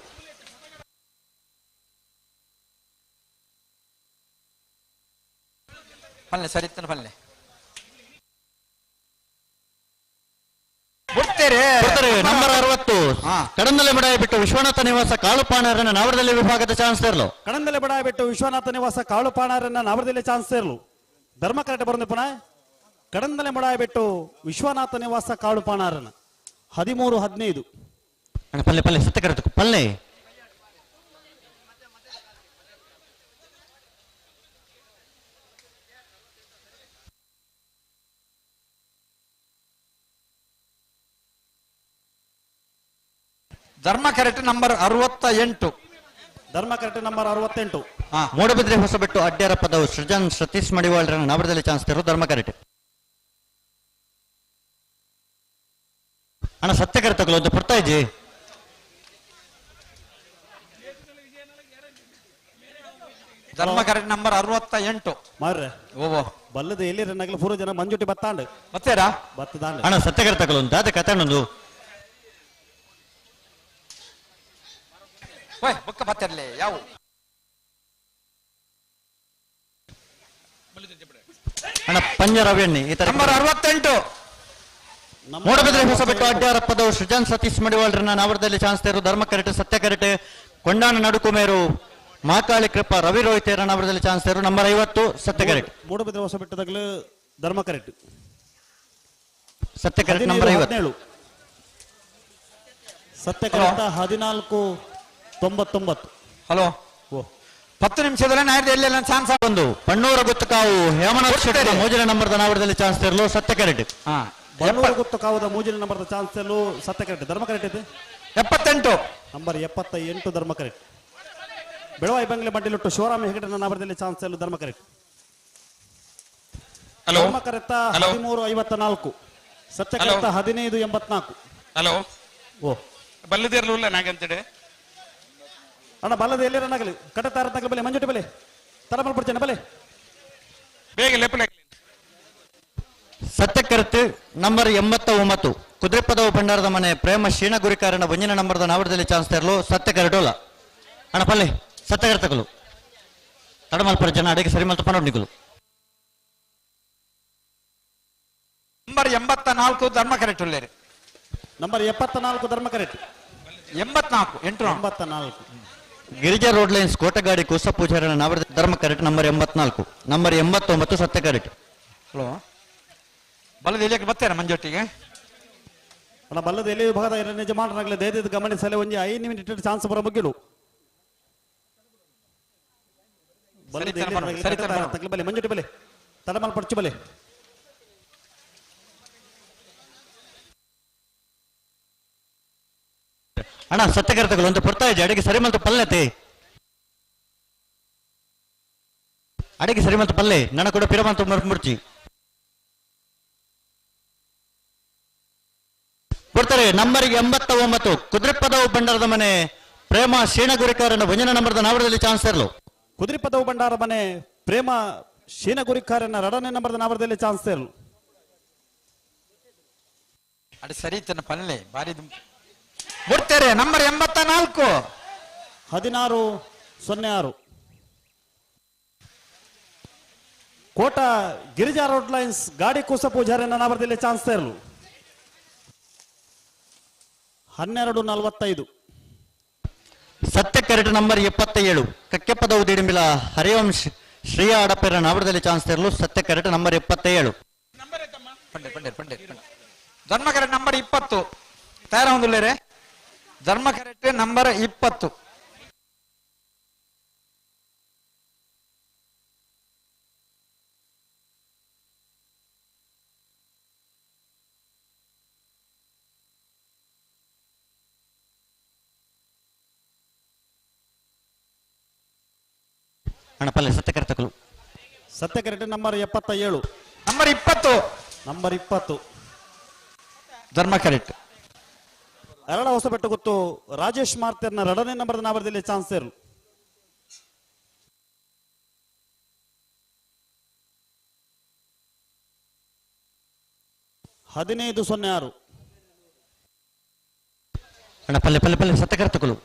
ಪಲ್ಲೆ ಸರಿ ಪಲ್ಲೆ ಬಿಡ್ತೇರೆ. ನಂಬರ್ 60 ಕಡಂದಲೆ ಬಡಾಯ ಬಿಟ್ಟು ವಿಶ್ವನಾಥ ನಿವಾಸ ಕಾಳುಪಾಣರನ್ನ ನವರದಲ್ಲಿ ವಿಭಾಗದ ಚಾನ್ಸ್ ತರಲು. ಕಡಂದಲೆ ಬಡಾಯ ಬಿಟ್ಟು ವಿಶ್ವನಾಥ ನಿವಾಸ ಕಾಳುಪಾಣರನ್ನ ನವರದಲ್ಲಿ ಚಾನ್ಸ್ ತರಲು. ಧರ್ಮಕರೆಟ್ ಬರಂದು ಪುನಃ ಕಡಂದಲೆ ಬಡಾಯ ಬಿಟ್ಟು ವಿಶ್ವನಾಥ ನಿವಾಸ ಕಾಳುಪಾಣರನ್ನ 13:15. ಪಲ್ಲೆ ಪಲ್ಲೆ ಸತ್ಯಕರೆಟ್ ಪಲ್ಲೆ. ಧರ್ಮ ಕರೆಕ್ಟ್ ನಂಬರ್ 68. ಧರ್ಮ ಕರೆಕ್ಟ್ ನಂಬರ್ 68. ಮೂಡಬಿದ್ರೆ ಹೊಸಬೆಟ್ಟು ಅಡ್ಡ್ಯಾರ ಪದವು ಸೃಜನ್ ಸತೀಶ್ ಮಡಿವಾಳರ ನವರದಲ್ಲಿ ಚಾನ್ಸ್ ತರು ಧರ್ಮ ಕರೆಕ್ಟ್. ಅಣ್ಣ ಸತ್ಯ ಕರೆಕ್ಟ್ ತಗೊಳ್ಳೋದು ಪಡ್ತಾ ಇದ್ದಿ. ಧರ್ಮ ಕರೆಕ್ಟ್ ನಂಬರ್ 68. ಮಾರ್ರೆ ಓವೋ ಬಲ್ಲದ ಎಲ್ಲಿ ನಗಲು ಪೂರ್ವ ಜನ ಮಂಜುಟಿ ಬತ್ತಾಂಡು ಮತ್ತೇರಾ ಬತ್ತದಾಂಡು. ಅಣ್ಣ ಸತ್ಯ ಕರೆಕ್ಟ್ ತಗೊಳ್ಳೋದು ದಾದ ಕಥಾನೊಂದು ಓಯ್ ಬೊಕ್ಕ ಬತ್ತಿರ್ಲಿ ಯಾವ ಅಣ್ಣ ಪಂಜ ರವಿಯಣ್ಣಿ ಈ ತರ ನಂಬರ್ 68. ಮೂಡಬಿದ್ರೆ ಹೊಸಬೆಟ್ಟು ಅಡ್ಡ್ಯಾರ ಪದವು ಸೃಜನ್ ಸತೀಶ್ ಮಡಿವಾಳರನ್ನ ನವರದಲ್ಲಿ ಚಾನ್ಸ್ ತರು ಧರ್ಮ ಕರೆಕ್ಟ್ ಸತ್ಯ ಕರೆಕ್ಟ್ ಕೊಂಡಾನ ನಡುಕುಮೇರು ಮಹಾಕಾಳಿ ಕೃಪಾ ರವಿ ರೋಹಿತೇರ ನವರದಲ್ಲಿ ಚಾನ್ಸ್ ತರು ನಂಬರ್ 50 ಸತ್ಯ ಕರೆಕ್ಟ್. ಮೂಡಬಿದ್ರೆ ಹೊಸಬೆಟ್ಟದಾಗಲೂ ಧರ್ಮ ಕರೆಕ್ಟ್ ಸತ್ಯ ಕರೆಕ್ಟ್ ನಂಬರ್ 50. ಸತ್ಯ ಕರೆಕ್ಟ್ 14:99. ಹಲೋ 10 ನಿಮಿಷದಲ್ಲಿ ನಾಯ್ದು ಎಲ್ಲೆಲ್ಲ ಚಾನ್ಸ್ ಒಂದು ಪಣ್ಣೂರ ಗುತ್ತಕಾವು ಹೇಮನಾಥ್ ಶೆಟ್ಟಿ ಮೋಜಿನ ನಂಬರ್ದ ನವರದಲ್ಲಿ ಚಾನ್ಸ್ ತರಲು ಸತ್ಯ ಕರೆಕ್ಟ್. ಬನ್ನೂರು ಗುತ್ತಕಾವುದ ಮೂಜಿನ ನಂಬರ್ದ ಚಾನ್ಸ್ ತರಲು ಸತ್ಯ ಕರೆಕ್ಟ್. ಧರ್ಮ ಕರೆಕ್ಟ್ ಇದೆ 78 ನಂಬರ್ 78 ಧರ್ಮ ಕರೆಕ್ಟ್. ಬೆಳವಾಯಿ ಬಂಗ್ಲೆ ಮಂಡಿಲೊಟ್ಟು ಶಿವರಾಮ ಹೆಗಡೆ ನವರದಲ್ಲಿ ಚಾನ್ಸ್ ತರಲು ಧರ್ಮ ಕರೆಕ್ಟ್. ಧರ್ಮ ಕರೆಕ್ಟ್ 13:54, ಸತ್ಯ ಕರೆಕ್ಟ್ 15:84. ಹಲೋ ಓ ಬಲ್ಲದಿರಲಿಲ್ಲ ನಾಗಂತೇಳಿ ಅಣ್ಣ ಬಲ್ಲದ ಎಲ್ಲಿ ರನ್ನಾಗಲಿ ಕಟ್ಟತಾರ ಬಲೆ ಮಂಜುಟಿ ಬಲೆ ತರಮಲ್ ಪಡ್ಚೇನೆ ಬಲೆ ಬೇಗ ಲೆಪ್ಪಲೆ. ಸತ್ಯಕರ್ತ ನಂಬರ್ 89 ಕುದುರೆಪದವು ಭಂಡಾರದ ಮನೆ ಪ್ರೇಮ ಶೀಣ ಗುರಿಕಾರನ ಒಂಜಿನ ನಂಬರ್ದ ನಾವರದಲ್ಲಿ ಚಾನ್ಸ್ ತರಲು ಸತ್ಯಕರಡೋಲ. ಅಣ್ಣ ಪಲ್ಲೆ ಸತ್ಯಕರ್ತಕಲು ತಡಮಲ್ಪರ ಜನ ಅಡಿಗೆ ಸರಿ ಮಲ್ತ ಪನೊಡ್ನಿಕಲು. ನಂಬರ್ 84 ಧರ್ಮ ಕರೆಕ್ಟ್ ಉಳ್ಳೇರಿ. ನಂಬರ್ 74 ಧರ್ಮ ಕರೆಕ್ಟ್. 84 8 84. ಗಿರಿಜಾ ರೋಡ್ ಲೈನ್ಸ್ ಕೋಟಗಾಡಿ ಕೂಸ ಪೂಜಾರನ ನವರ ಧರ್ಮ ಕರೆಕ್ಟ್ ನಂಬರ್ 84. ನಂಬರ್ 89 ಸತ್ಯ ಕರೆಕ್ಟ್. ಹಲೋ ಬಲ್ಲದ ಎಲ್ಲಿಗೆ ಬರ್ತಾರ ಮಂಜೊಟ್ಟಿಗೆ? ಅಲ್ಲ ಬಲ್ಲದ ಎಲ್ಲಿ ವಿಭಾಗದ ಎರಡನೇ ಯಜಮಾನರಾಗಲಿ ದಯದಿದ್ದು ಗಮನಿಸಲೇ ಒಂದು 5 ಮಿನಿಟ್ ಚಾನ್ಸ್ ಬರೋ ಮುಗಿಲು. ಬಲೆ ಮಂಜುಟಿ ಬಲೆ ತಡಮಲ್ ಪಡ್ಚು ಬಲೆ. ಅಣ್ಣ ಸತ್ಯಕರ್ತಗಳು ಒಂದು ಪಡ್ತಾ ಇದೆ ಅಡಿಗೆ ಸರಿ ಮಲ್ತು ಪಲ್ಲೆತೆ ಅಡಿಗೆ ಸರಿ ಮಲ್ತು ಪಲ್ಲೆ ನನ್ನ ಕೂಡ ಪಿರಮಂತು ಮುರ್ಚಿ ಕೊಡ್ತಾರೆ. ನಂಬರ್ 89 ಕುದುರೆಪದವು ಭಂಡಾರದ ಮನೆ ಪ್ರೇಮ ಶೀಣಗುರಿಕಾರನ ಭಂಜನ ನಂಬರ್ದ ನಾವರದಲ್ಲಿ ಚಾನ್ಸ್ ಇರಲು. ಕುದುರೆಪದವು ಭಂಡಾರ ಮನೆ ಪ್ರೇಮ ಶೀಣಗುರಿಕಾರನ 2ನೇ ನಂಬರ್ದ ನಾವರದಲ್ಲಿ ಚಾನ್ಸ್ ಇರಲು. ಅದು ಸರಿ ತನ್ನ ಪಲ್ಲೆ ಬಾರಿ ಬಿಡ್ತಾರೆ. Number 84 16:06 Kota Girija road lines ಗಾಡಿ ಕೂಸ ಪೂಜಾರನ್ನ ನಾವರದಲ್ಲಿ ಚಾನ್ಸ್ ಇರಲು. 12:45. ಸತ್ಯ ಕರೆಟ್ ನಂಬರ್ 77 ಕಕ್ಕೆಪ್ಪದವು ದಿಡಿಂಬಿಲ ಹರಿವಂಶ್ ಶ್ರೀಯ ಅಡಪೆರ ನಾವರದಲ್ಲಿ ಚಾನ್ಸ್ ತರಲು ಸತ್ಯ ಕರೆಟ್ ನಂಬರ್ 77. ಧರ್ಮ ಕರೆಟ್ ನಂಬರ್ 20 ತಯಾರ ಹೊಂದಿಲ್ಲರೆ. ಧರ್ಮ ಕರೆಟ್ ನಂಬರ್ 20. ಅಣ್ಣಪಲ್ಲೆ ಸತ್ಯ ಕರೆತಕಲು. ಸತ್ಯ correct number 77. Number 20. Number 20. ಧರ್ಮ ಕರೆಕ್ಟ್. ಅರಳ ಹೊಸಬೆಟ್ಟು ಗೊತ್ತು ರಾಜೇಶ್ ಮಾರ್ತೆರ್ನ ಎರಡನೇ ನಂಬರ್ ನಾವರದಲ್ಲಿ ಚಾನ್ಸ್ ಸೇರು. ಹದಿನೈದು ಸೊನ್ನೆ ಆರು. ಅಣ್ಣ ಪಲ್ಲೆ ಪಲ್ಲೆ ಪಲ್ಲೆ ಸತ್ಯ ಕರೆತಕಲು.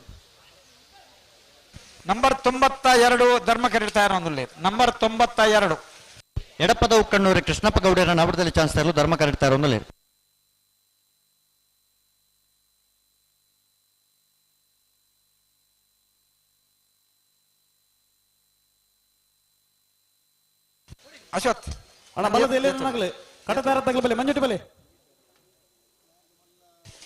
ನಂಬರ್ 92 ಧರ್ಮ ಕರೆಕ್ಟ್ ತಯಾರೊಂದಿಲ್ಲ. ನಂಬರ್ 92. ಎಡಪದ ಉಕ್ಕಣ್ಣೂರು ಕೃಷ್ಣಪ್ಪ ಗೌಡರ ನಾವರದಲ್ಲಿ ಚಾನ್ಸ್ ತರಲು ಧರ್ಮ ಕರೆಕ್ಟ್ ತಯಾರೊಂದಿಲ್ಲ. ಅಶ್ವಥ್ ಅಣ್ಣ ಬಲದ ಎಲ್ಲಿ ಕಟತಾರ ತಗಲ ಬಲೆ ಮಂಜುಟಿ ಬಲೆ.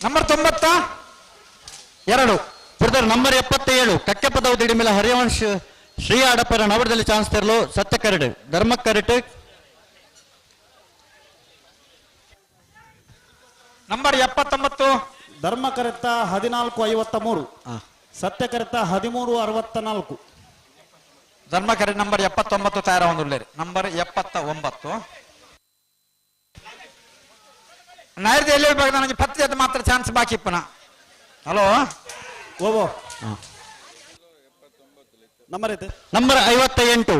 ನಂಬರ್ 92. ಬ್ರದರ್ ನಂಬರ್ 77 ಕಕ್ಕೆಪದವು ದಿಡಿಮೇಲೆ ಹರಿವಂಶ್ ಶ್ರೀ ಅಡಪರ ನವರದಲ್ಲಿ ಚಾನ್ಸ್ ತರಲು ಸತ್ಯ ಕರೆಟ್ ಧರ್ಮ ಕರೆಟ್. ನಂಬರ್ 79. ಧರ್ಮ ಕರೆತ್ತ 14:53. ಸತ್ಯ ಕರೆತ್ತ 13:64. ಧರ್ಮ ಕರೆ ನಂಬರ್ 79 ತಯಾರ ಹೊಂದಿಲ್ಲ. ನಂಬರ್ 79. ನಾಯರ್ದ ಎಲ್ಲಿ ನನಗೆ ಪತ್ತೆ ಮಾತ್ರ ಚಾನ್ಸ್ ಬಾಕಿ ಇಪ್ಪನ. ಹಲೋ ಓ ನಂಬರ್ ಐತೆ. ನಂಬರ್ 58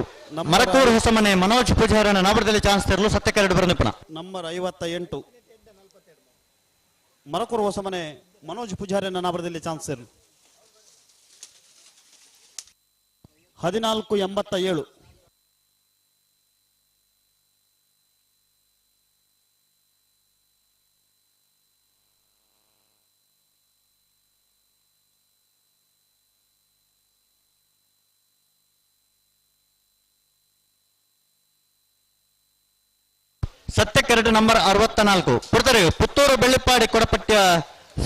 ಮರಕೂರು ಹೊಸಮನೆ ಮನೋಜ್ ಪೂಜಾರನ ನಾವರದಲ್ಲಿ ಚಾನ್ಸ್ ತರಲು ಸತ್ಯ ಕರೆಟ್ ಬರನಿಪ್ಪನ. ನಂಬರ್ 58 ಮರಕೂರು ಹೊಸಮನೆ ಮನೋಜ್ ಪೂಜಾರನ ನಾವರದಲ್ಲಿ ಚಾನ್ಸ್ ತರಲು. 14:87. ಸತ್ಯ ಕರೆಟ್ ನಂಬರ್ 64. ಪುರ್ತರೆ ಪುತ್ತೂರು ಬೆಳ್ಳಿಪ್ಪಾಡಿ ಕೊಡಪಟ್ಯ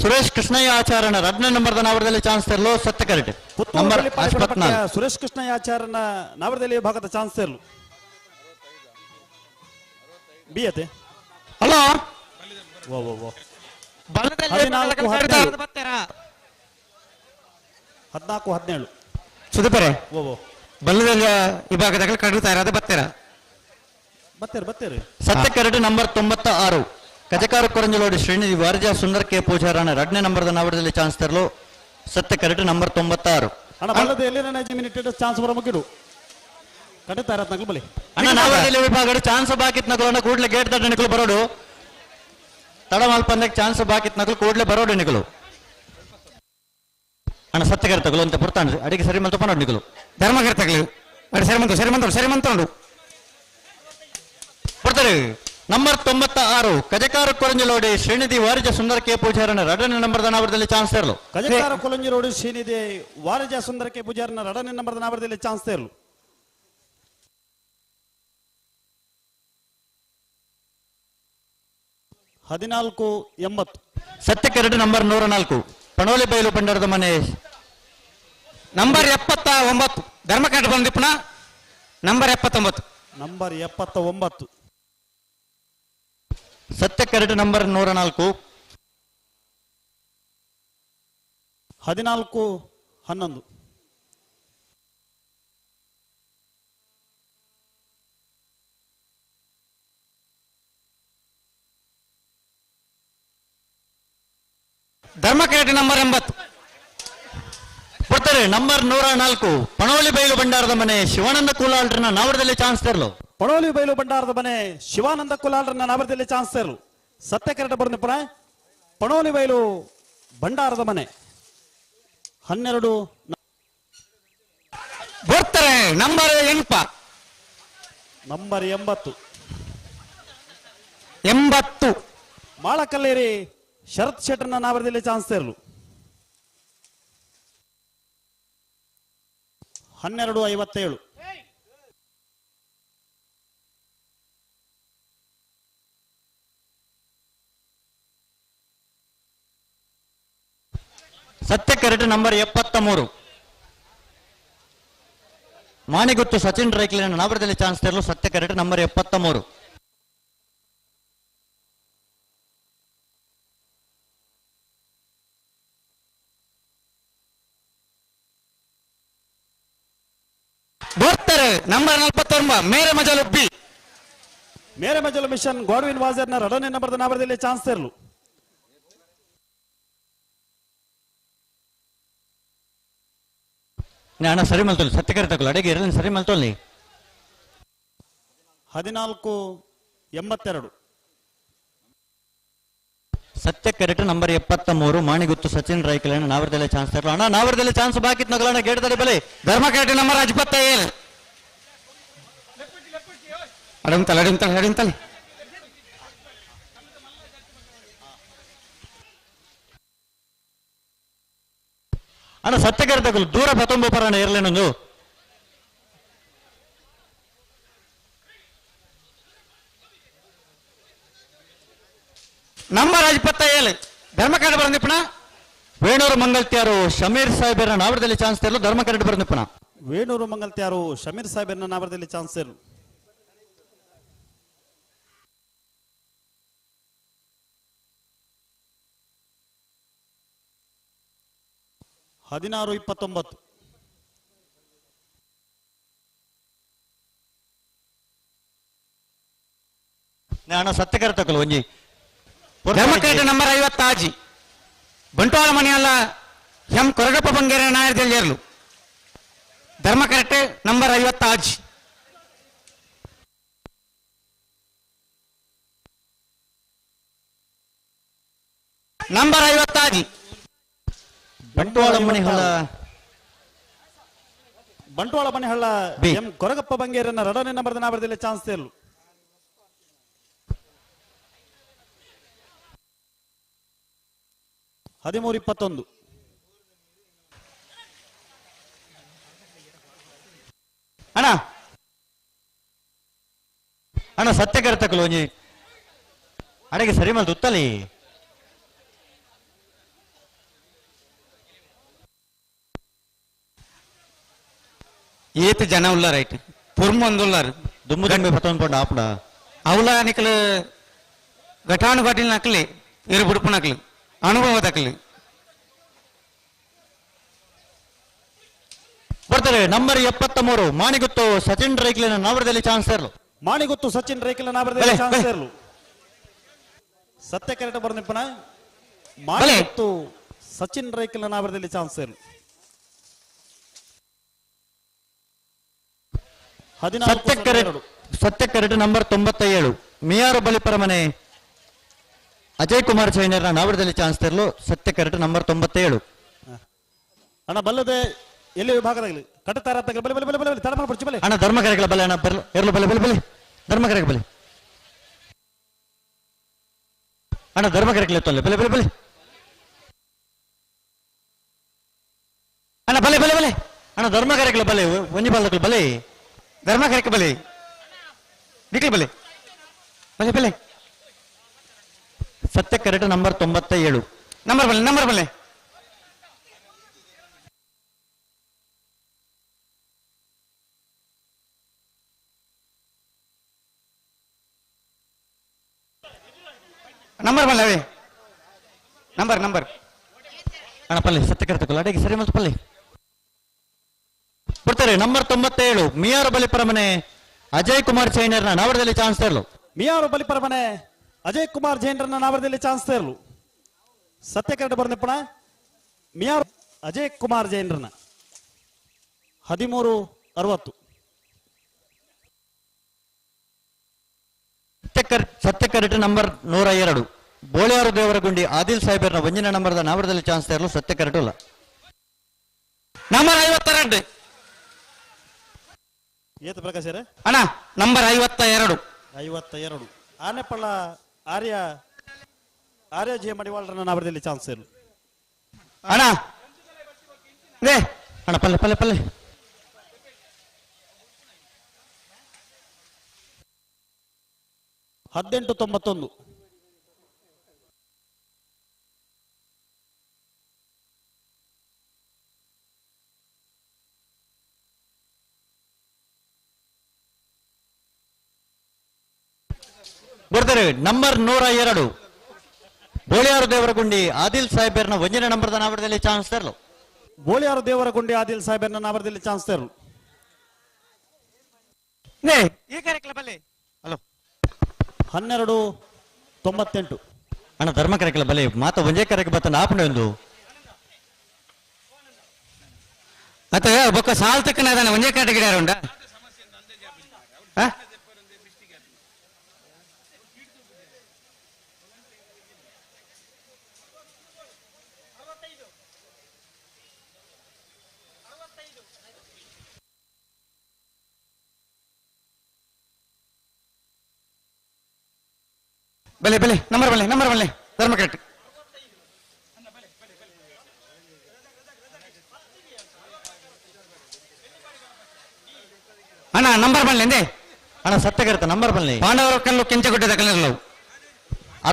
ಸುರೇಶ್ ಕೃಷ್ಣಯ್ಯ ಆಚಾರ್ಯನ ಎರಡನೇ ನಂಬರ್ದ ನಾವರದಲ್ಲಿ ಚಾನ್ಸ್ ತರಲು ಸತ್ಯ ಕರೆಟ್ ನಂಬರ್ 64. ಸುರೇಶ್ ಕೃಷ್ಣಯ್ಯ ಆಚಾರ್ಯನ ನಾವರದಲ್ಲಿ ಭಾಗದ ಚಾನ್ಸ್ ತರಲು. ಬಿ ಅತೆ. ಹಲೋ ಓ ಓ ಓ 14:17. ಸುದೀಪರೇ ಓ ಓ ಬಲ್ಲದಲ್ಲಿ ವಿಭಾಗದ ಕಡು ತಯಾರಾದ ಬತ್ತೀರ ಬತ್ತೀರಿ ಬತ್ತೀರಿ. ಸತ್ಯ correct number 96 ಕಜಕಾರ ಕೊರಂಜಲೋಡಿ Srinidhi ವಾರಜ Sundar K ಪೂಜಾರನ ಎರಡನೇ ನಂಬರ್ದ ನಾವರದಲ್ಲಿ ಚಾನ್ಸ್ ತರಲು ಸತ್ಯ ಕರೆಟ್ ನಂಬರ್ 96. ಅಣ್ಣ ಬಲ್ಲದ ಎಲ್ಲಿ ಚಾನ್ಸ್ ಬರೋ ಮುಗಿಡು ಕಡೆ ತಯಾರಾತ್ ನಗಲು ಬಲಿ. ಅಣ್ಣ ನಾವರದಲ್ಲಿ ವಿಭಾಗ ಚಾನ್ಸ್ ಬಾಕಿತ್ ನಗಲು ಕೂಡಲೇ ಗೇಟ್ ದಾಟ ನಿಕಲು ಬರೋಡು. ತಡ ಮಲ್ಪಂದಕ್ಕೆ ಚಾನ್ಸ್ ಬಾಕಿತ್ ನಗಲು ಕೂಡಲೇ ಬರೋಡು ನಿಕಲು. ಅಣ್ಣ ಸತ್ಯಕರ ತಗಲು ಅಂತ ಪುರ್ತಾಣ ಅಡಿಗೆ ಸರಿ ಮಂತ ಪನೋಡು ನಿಕಲು. ಧರ್ಮಕರ ತಗಲು ಅಡಿ ಸರಿ ಮಂತು ಸರಿ ಮಂತು ಸರಿ ಮಂತೋಡು. ಬರ್ತಾರೆ ನಂಬರ್ 96 ಕಜಕಾರ ಕೊರಂಜಲೋಡಿ ಶ್ರೀನಿಧಿ ವಾರಿಜ ಸುಂದರ ಕೆ ಪೂಜಾರನ ಎರಡನೇ ನಂಬರ್ದ ನಾವರದಲ್ಲಿ ಚಾನ್ಸ್ ತರಲು. ಕಜಕಾರ ಕೊಲಂಜಿರೋಡಿ ಶ್ರೀನಿಧಿ ವಾರಿಜ ಸುಂದರ ಕೆ ಪೂಜಾರನ ಎರಡನೇ ನಂಬರ್ದ ನಾವರದಲ್ಲಿ ಚಾನ್ಸ್ ತರಲು. 14:80. ಸತ್ಯ ಕರೆಟ್ ನಂಬರ್ 104 ಪಣೋಲಿ ಬೈಲು ಭಂಡಾರದ ಮನೆ. ನಂಬರ್ 79 ಧರ್ಮ ಕರೆಟ್ ಬಂದಿಪ್ಪನ. ನಂಬರ್ 79. ನಂಬರ್ 79. ಸತ್ಯ ಕರೆಟ್ ನಂಬರ್ 104. 14:11. ಧರ್ಮ ಕರೆಟ್ ನಂಬರ್ 80. ಬರ್ತಾರೆ ನಂಬರ್ 104 ಪಣೋಲಿ ಬೈಲು ಭಂಡಾರದ ಮನೆ ಶಿವಾನಂದ ಕುಲಾಲ್ರನ್ನ ನಾವರದಲ್ಲಿ ಚಾನ್ಸ್ ತರಲು. ಪಣೋಲಿ ಬೈಲು ಭಂಡಾರದ ಮನೆ ಶಿವಾನಂದ ಕುಲಾಲ್ರನ್ನ ನಾವರದಲ್ಲಿ ಚಾನ್ಸ್ ತರಲು. ಸತ್ಯ ಕರೆಟ್ ಬರೋದು ಪಣೋಲಿ ಬೈಲು ಭಂಡಾರದ ಮನೆ. 12 ಬರ್ತಾರೆ ನಂಬರ್ 8. ನಂಬರ್ 80. 80 ಮಾಳಕಲ್ಲೇರಿ ಶರತ್ ಶೆಟ್ಟರ್ನ ನಾವರದಲ್ಲಿ ಚಾನ್ಸ್ ತರಲು. 12:57. ಸತ್ಯಕರೆಟ್ ನಂಬರ್ 73 ಮಾಣಿಗುತ್ತು ಸಚಿನ್ ರೈಕ್ಲಿನ ನಾವರದಲ್ಲಿ ಚಾನ್ಸ್ ತರಲು ಸತ್ಯಕರೆಟ್ ನಂಬರ್ 73. ಬರ್ತಾರೆ ನಂಬರ್ 49 ಮೇರೆ ಮಜಲು ಬಿ. ಮೇರೆ ಮಜಲು ಮಿಷನ್ ಗಾಡ್ವಿನ್ ವಾಜರ್ನ ರಡನೆ ನಂಬರ್ದ ನಾವರದಲ್ಲಿ ಚಾನ್ಸ್ ತರಲು. ಅಣ್ಣ ಸರಿ ಮಲ್ತೋಲಿ ಸತ್ಯಕರ ತಗೊಳ್ಳಿ ಅಡಿಗೆ ಇರಲಿ ಸರಿ ಮಲ್ತೋಲಿ. 14:82. ಸತ್ಯಕರೆಟ್ ನಂಬರ್ 73 ಮಾಣಿಗುತ್ತು ಸಚಿನ್ ರೈಕಲಣ್ಣ ನಾವರದಲ್ಲಿ ಚಾನ್ಸ್ ತರಲು. ಅಣ್ಣ ನಾವರದಲ್ಲಿ ಚಾನ್ಸ್ ಬಾಕಿ ನಗಲಣ್ಣ ಗೇಟದಲ್ಲಿ ಬಲೆ. ಧರ್ಮಕರೆಟ್ ನಂಬರ್ 57. ಅಡಂತಲೆ ಅಡಂತಲೆ ಅಡಂತಲೆ. ಅಣ್ಣ ಸತ್ಯಕರ ತಗೊಳ್ಳಿ ದೂರ ಬತ್ತೊಂಬ ಪರಣ ಇರಲೇನೊಂದು. ನಂಬರ್ 57 ಧರ್ಮಕರಡು ಬರಂದಿಪ್ಪಣ. ವೇಣೂರು ಮಂಗಲ್ತ್ಯಾರು ಶಮೀರ್ ಸಾಹೇಬರ ನಾವರದಲ್ಲಿ ಚಾನ್ಸ್ ತರಲು ಧರ್ಮಕರಡು ಬರಂದಿಪ್ಪಣ. ವೇಣೂರು ಮಂಗಲ್ತ್ಯಾರು ಶಮೀರ್ ಸಾಹೇಬರ ನಾವರದಲ್ಲಿ ಚಾನ್ಸ್ ತರಲು. 16:29. ಅಣ್ಣ ಸತ್ಯಕರ ತಗೊಳ್ಳಿ ಒಂಜಿ. ಧರ್ಮಕರೆಟ್ ನಂಬರ್ 56 ಬಂಟ್ವಾಳ ಮನೆಯಲ್ಲ ಎಂ ಕೊರಗಪ್ಪ ಬಂಗೇರ ನಾಯರದಲ್ಲಿ ಇರಲು. ಧರ್ಮಕರೆಟ್ number 56. Number 56. Bantwal Manehalla Bantwal Manehalla M Koragappa ಬಂಗೇರನ್ನ ರಡನೆ ನಂಬರ್ದ ನಾವರದಲ್ಲಿ ಚಾನ್ಸ್ ತರಲು. 13:21. ಅಣ್ಣ ಅಣ್ಣ ಸತ್ಯಕರ ತಗೊಳ್ಳಿ ಒಂಜಿ ಅಡಗೆ ಸರಿ ಮಲ್ತು ಉತ್ತಲಿ. ಏತ್ ಜನ ಉಲ್ಲಾರ ರೈಟ್ ಪುರ್ಮೊಂದುಲ್ಲಾರು ದುಮ್ಮು ದುಮ್ಮೆ ಪತ್ತೊಂದು ಪಂಡ ಆಪಡ ಅವಲ ನಿಕಲು ಘಟಾನು ಘಟಿಲ್ ನಕಲಿ ಇರು ಬುಡುಪು ನಕಲು ಅನುಭವ ದಕಲು. ಬರ್ತಾರೆ ನಂಬರ್ 73 ಮಾಣಿಗುತ್ತು ಸಚಿನ್ ರೈಕ್ಲಿನ ನಾವರದಲ್ಲಿ ಚಾನ್ಸ್ ತರಲು. ಮಾಣಿಗುತ್ತು ಸಚಿನ್ ರೈಕ್ಲಿನ ನಾವರದಲ್ಲಿ ಚಾನ್ಸ್ ತರಲು. ಸತ್ಯಕರೆಟ್ ಬರನಿಪ್ಪನ ಮಾಣಿಗುತ್ತು ಸಚಿನ್ ರೈಕ್ಲಿನ ನಾವರದಲ್ಲಿ ಚಾನ್ಸ್ ತರಲು. ಸತ್ಯಕರೆಟ್ ನಂಬರ್ 97 ಮಿಯಾರು ಬಲಿಪರ ಮನೆ ಅಜಯ್ ಕುಮಾರ್ ಚೈನರ್ನ ನಾವರದಲ್ಲಿ ಚಾನ್ಸ್ ತರಲು ಸತ್ಯಕರೆಟ್ ನಂಬರ್ 97. ಅಣ್ಣ ಬಲ್ಲದೆ ಎಲ್ಲಿ ವಿಭಾಗದಾಗಲಿ ಕಟ್ಟತಾರ ಬಲೆ ಬಲೆ ಬಲೆ ಬಲೆ ತಡ ಮಾಡ್ಬಿಡ್ಚಿ ಬಲೆ. ಅಣ್ಣ ಧರ್ಮಕರೆಗಳ ಬಲೆ ಅಣ್ಣ ಎರಲು ಬಲೆ ಬಲೆ ಬಲೆ ಧರ್ಮಕರೆಗಳ ಬಲೆ ಅಣ್ಣ ಧರ್ಮಕರೆಗಳ ತೊಲ್ಲೆ ಬಲೆ ಬಲೆ ಬಲೆ ಅಣ್ಣ ಬಲೆ ಬಲೆ ಬಲೆ ಅಣ್ಣ ಧರ್ಮಕರೆಗಳ ಬಲೆ ಒಂಜಿ ಬಲ್ಲಗಳು ಬಲೆ ಧರ್ಮಕರೆಕ ಬಲೆ ನಿಖಲ್ ಬಲೆ ಬಲೆ ಬಲೆ. ಸತ್ಯಕರೆಟ್ ನಂಬರ್ 97. ನಂಬರ್ ಬಲೆ ನಂಬರ್ ಬಲೆ. ನಂಬರ್ ಬಲ್ಲೆ ಅವೇ ನಂಬರ್ ನಂಬರ್ ಅಣ್ಣ ಪಲ್ಲೆ ಸತ್ಯಕರ ತಗೊಳ್ಳಿ ಅಡಿಗೆ ಸರಿ ಮತ್ತು ಪಲ್ಲೆ. ಬರ್ತಾರೆ ನಂಬರ್ 97 ಮಿಯಾರು ಬಲಿಪರ ಮನೆ ಅಜಯ್ ಕುಮಾರ್ ಚೈನರ್ನ ನಾವರದಲ್ಲಿ ಚಾನ್ಸ್ ತರಲು. ಮಿಯಾರು ಬಲಿಪರ ಮನೆ ಅಜಯ್ ಕುಮಾರ್ ಜೈನರನ್ನ ನಾವರದಲ್ಲಿ ಚಾನ್ಸ್ ತರಲು. ಸತ್ಯಕರಡ ಬರನಿಪ್ಪಣ ಮಿಯಾರು ಅಜಯ್ ಕುಮಾರ್ ಜೈನರನ್ನ. 13:60. ಸತ್ಯಕರೆಟ್ ನಂಬರ್ 102 ಬೋಳಿಯಾರು ದೇವರಗುಂಡಿ ಆದಿಲ್ ಸಾಹೇಬರ್ನ ಒಂಜಿನ ನಂಬರ್ದ ನಾವರದಲ್ಲಿ ಚಾನ್ಸ್ ತರಲು ಸತ್ಯಕರೆಟ್ ಅಲ್ಲ. ನಂಬರ್ 52. ಏತ ಪ್ರಕಾಶ್ ಅಣ್ಣ ನಂಬರ್ 52. 52 ಆನೆಪಳ್ಳ ಆರ್ಯ ಆರ್ಯ ಜೆ ಮಡಿವಾಳರನ್ನ ನಾವರದಲ್ಲಿ ಚಾನ್ಸ್ ಇರಲು. ಅಣ್ಣ ಅಣ್ಣ ಪಲ್ಲೆ ಪಲ್ಲೆ ಪಲ್ಲೆ. 18-91. ಬರ್ತಾರೆ ನಂಬರ್ 102 ಬೋಳಿಯಾರು ದೇವರಗುಂಡಿ ಆದಿಲ್ ಸಾಹೇಬರ್ನ ಒಂದನೇ ನಂಬರ್ದ ನಾವರದಲ್ಲಿ ಚಾನ್ಸ್ ತರಲು. ಬೋಳಿಯಾರು ದೇವರಗುಂಡಿ ಆದಿಲ್ ಸಾಹೇಬರ್ನ ನಾವರದಲ್ಲಿ ಚಾನ್ಸ್ ತರಲು. ಈ ಕಾರ್ಯಕ್ರಮ ಹಲೋ 12-98. ಅಣ್ಣ ಧರ್ಮ ಕಾರ್ಯಕ್ರಮ ಬಲೆ ಮಾತ ಒಂದೇ ಕಾರ್ಯಕ್ರಮ ಬತ್ತ ಆಪಣೆ ಒಂದು ಅತ್ತ ಬೊಕ್ಕ ಸಾಲ್ ತಕ್ಕನ ಅದಾನೆ ಒಂದೇ ಕ್ಯಾಟಗರಿ ಯಾರು ಉಂಡ ಬಲೆ ಬಲೆ ನಂಬರ್ ಬಲೆ ನಂಬರ್ ಬಲೆ ಧರ್ಮ ಕರೆಕ್ಟ್. ಅಣ್ಣ ನಂಬರ್ ಬನ್ನಿ ಎಂದೇ ಅಣ್ಣ ಸತ್ಯಕರ್ತ ನಂಬರ್ ಬನ್ನಿ. ಪಾಂಡವರ ಕಲ್ಲು ಕೆಂಚಗುಡ್ಡದ ಕಲ್ಲರು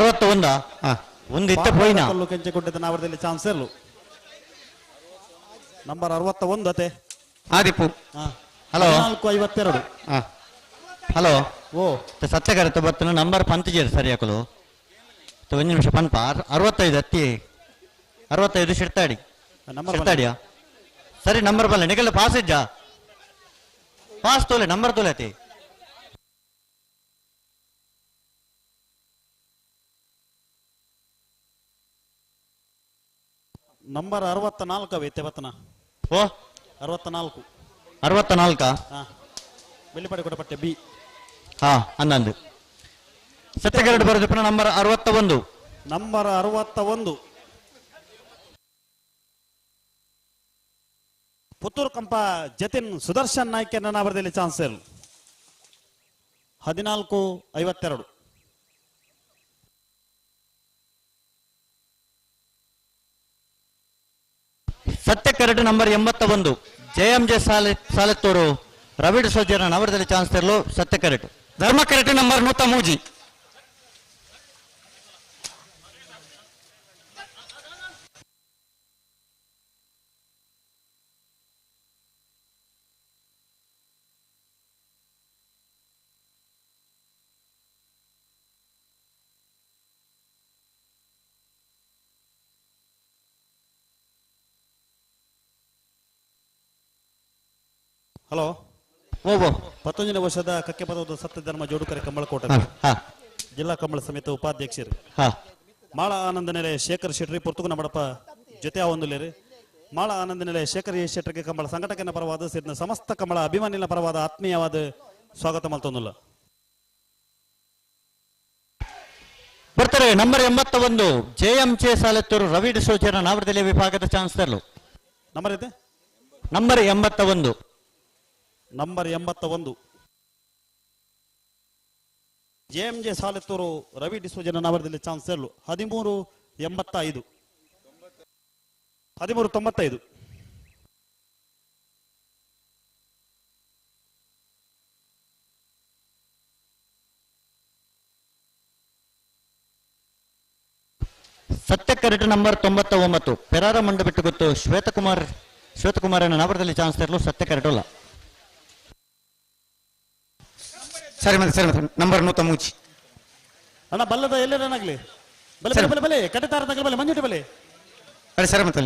61 ಒಂದು ಇತ್ತ ಪೋಯಿನ ಕಲ್ಲು ಕೆಂಚಗುಡ್ಡದ ನಾವರದಲ್ಲಿ ಚಾನ್ಸ್ ಇರಲು. ನಂಬರ್ 61 ಅತೆ ಆದಿಪು. ಹಲೋ 4-52. ಹಲೋ ಓ ಸತ್ಯಕರ್ತ ಬತ್ತನ ನಂಬರ್ ಪಂತಿಜೇರು ಸರಿ ಹಾಕಲು ಒಂದು ನಿಮಿಷ ಪನ್ಪ 65 ಅತ್ತಿ 65 ಶಿರ್ತಾಡಿ ಶಿರ್ತಾಡಿಯಾ ಸರಿ ನಂಬರ್ ಬಲ್ಲ ನಿಗಲ್ಲ ಪಾಸ್ ಇಜ್ಜಾ ಪಾಸ್ ತೋಲೆ ನಂಬರ್ ತೋಲೆ ಅತಿ ನಂಬರ್ 64 ಅವೆ ಬತ್ತನ. ಓ 64 64 ಬೆಳ್ಳಿಪಾಡಿ ಕೊಡಪಟ್ಟೆ ಬಿ. ಹಾ 11. ಸತ್ಯಗರಡು ಬರೋದು ನಂಬರ್ 61. ನಂಬರ್ 61 ಪುತ್ತೂರು ಕಂಪ ಜತಿನ್ ಸುದರ್ಶನ್ ನಾಯ್ಕ ನವರದಲ್ಲಿ ಚಾನ್ಸ್ 14-52. ಸತ್ಯಕರಡು ನಂಬರ್ 81 ಜೆಎಂಜೆ ಸಾಲೆತ್ತೂರು ರವಿಡ್ ಸೋಜರ ನವರದಲ್ಲಿ ಚಾನ್ಸ್ ತರಲು ಸತ್ಯಕರಟು. ಧರ್ಮ ಕರೆಕ್ಟ್ ನಂಬರ್ 103. ಹಲೋ 19ನೇ ವರ್ಷದ ಕಕ್ಕೆ ಪದದ ಸತ್ಯಧರ್ಮ ಜೋಡುಕರೆ ಕಂಬಳಕೋಟ ಜಿಲ್ಲಾ ಕಂಬಳ ಸಮಿತಿ ಉಪಾಧ್ಯಕ್ಷರು ಮಾಳ ಆನಂದ ನೆಲೆ ಶೇಖರ್ ಶೆಟ್ರಿ ಪುರ್ತುಗುನ ಮಡಪ ಜೊತೆ ಒಂದುಲೇರಿ. ಮಾಳ ಆನಂದ ನೆಲೆ ಶೇಖರ್ ಎ ಶೆಟ್ಟರಿಗೆ ಕಂಬಳ ಸಂಘಟಕನ ಪರವಾದ ಸೇರಿದ ಸಮಸ್ತ ಕಂಬಳ ಅಭಿಮಾನಿನ ಪರವಾದ ಆತ್ಮೀಯವಾದ ಸ್ವಾಗತ ಮಲ್ತೊಂದುಲ್ಲ. ಬರ್ತಾರೆ ನಂಬರ್ 81 ಜೆಎಂಜೆ ಸಾಲೆತ್ತೂರು ರವಿ ಡಿಸೋಜರ ನಾವರದಲ್ಲಿ ವಿಭಾಗದ ಚಾನ್ಸ್ ತರಲು. ನಂಬರ್ ಇದೆ ನಂಬರ್ 81. ನಂಬರ್ 81 ಜೆಎಂಜೆ ಸಾಲೆತ್ತೂರು ರವಿ ಡಿಸೋಜನ ನವರದಲ್ಲಿ ಚಾನ್ಸ್ ತರಲು 13-85. 13-95. ಸತ್ಯಕರಟು ನಂಬರ್ 99 ಪೆರಾರ ಮಂಡಬಿಟ್ಟು ಗೊತ್ತು ಶ್ವೇತಕುಮಾರ್ ಶ್ವೇತಕುಮಾರನ ನವರದಲ್ಲಿ ಚಾನ್ಸ್ ತರಲು ಸತ್ಯಕರಟು ಅಲ್ಲ. ಸರಿ ಮತ್ತೆ ಸರಿ ಮತ್ತೆ ನಂಬರ್ 103. ಅಣ್ಣ ಬಲ್ಲದ ಎಲ್ಲೇನಾಗ್ಲಿ ಬಲೆ ಬಲೆ ಬಲೆ ಬಲೆ ಕಟ್ಟೆತಾರದಾಗಲಿ ಬಲೆ ಮಂಜುಟಿ ಬಲೆ ಅರೆ ಸರಿ ಮತ್ತೆ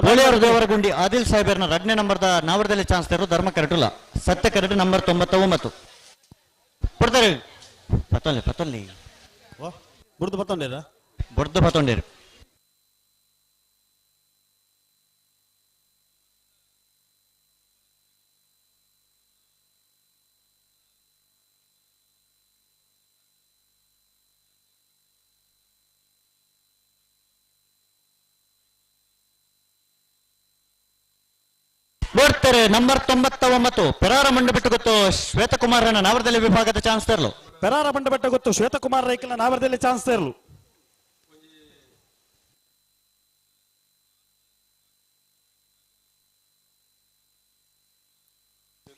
ಬೋಳಿಯಾರು ದೇವರಗುಂಡಿ ಆದಿಲ್ ಸಾಹೇಬರ್ನ 2ನೇ ನಂಬರ್ದ ನಾವರದಲ್ಲಿ ಚಾನ್ಸ್ ತರಲು ಧರ್ಮ ಕರಟುಲ್ಲ. ಸತ್ಯ ಕರಟು ನಂಬರ್ 99 ಕೊಡ್ತಾರೆ. ಪತ್ತೊಂದು ಪತ್ತೊಂದು ಬುರ್ದು ಪತ್ತೊಂಡೇರ ಬುರ್ದು ಪತ್ತೊಂಡೇರು. ಬರ್ತಾರೆ ನಂಬರ್ 99 ಪೆರಾರ ಮಂಡಬೆಟ್ಟು ಗೊತ್ತು ಶ್ವೇತಕುಮಾರನ ನಾವರದಲ್ಲಿ ವಿಭಾಗದ ಚಾನ್ಸ್ ತರಲು. ಪೆರಾರ ಮಂಡಬೆಟ್ಟ ಗೊತ್ತು ಶ್ವೇತಕುಮಾರ್ ರೈಕಲ್ನ ನಾವರದಲ್ಲಿ ಚಾನ್ಸ್ ತರಲು.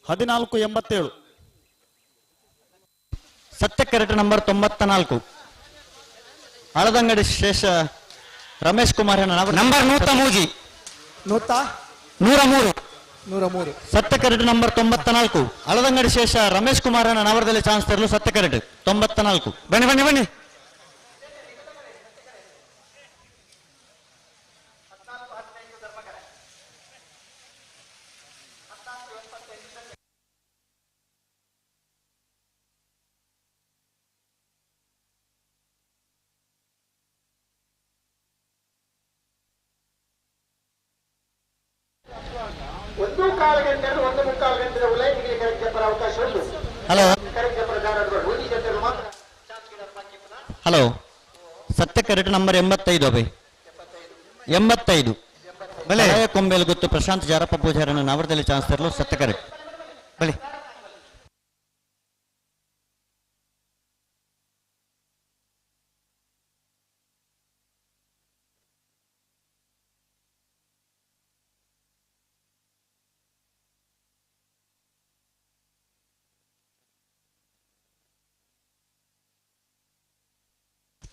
14-87. ಸತ್ಯಕರೆಟ್ ನಂಬರ್ 94 ಹಳದಂಗಡಿ ಶೇಷ ರಮೇಶ್ ಕುಮಾರ್ ನಂಬರ್ 103 103 103 ಸತ್ಯಕರೆಟ್ ನಂಬರ್ 94 ಹಳದಂಗಡಿ ಶೇಷ ರಮೇಶ್ ಕುಮಾರ್ ನವರದಲ್ಲಿ ಚಾನ್ಸ್ ತರಲು ಸತ್ಯಕರೆಟ್ 94. ಬನ್ನಿ ಬನ್ನಿ ಬನ್ನಿ. ಒಂದು ಕಾಲು ಗಂಟೆ ಒಂದು ಮುಕ್ಕಾಲು ಗಂಟೆ ಉಲೈನಿಗೆ ಕರೆಕ್ಟ್ ಅವಕಾಶ ಉಂಟು. ಹಲೋ ಕರೆಕ್ಟ್ ಜನ ಮಾತ್ರ. ಹಲೋ ಸತ್ಯಕರೆಟ್ ನಂಬರ್ 85 ಅಭಿ 85 ಬಲೆ ಕೊಂಬೇಲು ಗೊತ್ತು ಪ್ರಶಾಂತ್ ಜಾರಪ್ಪ ಪೂಜಾರನ್ನು ನವರದಲ್ಲಿ ಚಾನ್ಸ್ ತರಲು ಸತ್ಯಕರೆಟ್ ಬಲೆ.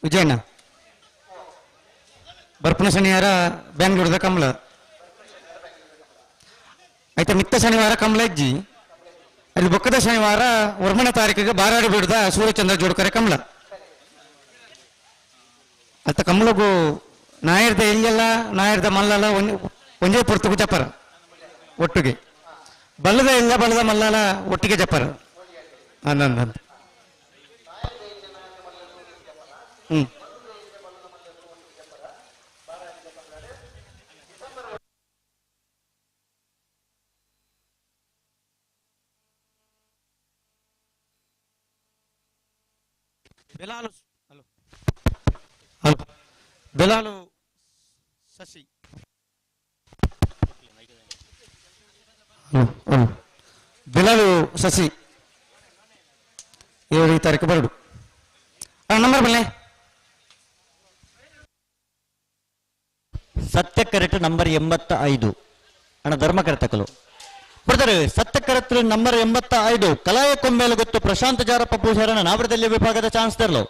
ವಿಜಯಣ್ಣ ಬರ್ಪನ ಶನಿವಾರ ಬೆಂಗಳೂರದ ಕಮಲ ಆಯ್ತಾ, ಮಿತ್ತ ಶನಿವಾರ ಕಮಲ ಇಜ್ಜಿ ಅಲ್ಲಿ ಬೊಕ್ಕದ ಶನಿವಾರ 9ನೇ ತಾರೀಕಿಗೆ ಬಾರಾಡಿ ಬಿಡದ ಸೂರ್ಯಚಂದ್ರ ಜೋಡ್ಕರೆ ಕಮಲ ಅತ್ತ ಕಮಲಗು ನಾಯರ್ದ ಎಲ್ಲೆಲ್ಲ ನಾಯರ್ದ ಮಲ್ಲಲ ಒಂದೇ ಪುರ್ತುಗು ಜಪರ ಒಟ್ಟಿಗೆ ಬಲ್ಲದ ಎಲ್ಲ ಬಲ್ಲದ ಮಲ್ಲಲ ಒಟ್ಟಿಗೆ ಜಪರ ಅಂದ. ಬೆಲಾಲು ಹಲೋ ಹಲೋ ಬೆಲಾಲು ಶಶಿ ಬೆಲಾಲು ಶಶಿ 7 ತಾರೀಕು ಬರಡು ನಂಬರ್ ಬಲ್ಲೆ. ಸತ್ಯಕರೆಟ್ ನಂಬರ್ 85 ಅಣ್ಣ ಧರ್ಮಕರ್ತಕಲು ಬ್ರದರ್. ಸತ್ಯಕರೆಟ್ ನಂಬರ್ 85 ಕಲಾಯ ಕೊಂಬೇಲು ಗೊತ್ತು ಪ್ರಶಾಂತ್ ಜಾರಪ್ಪ ಪೂಜಾರನ ನಾವರದಲ್ಲಿ ವಿಭಾಗದ ಚಾನ್ಸ್ ತರಲು.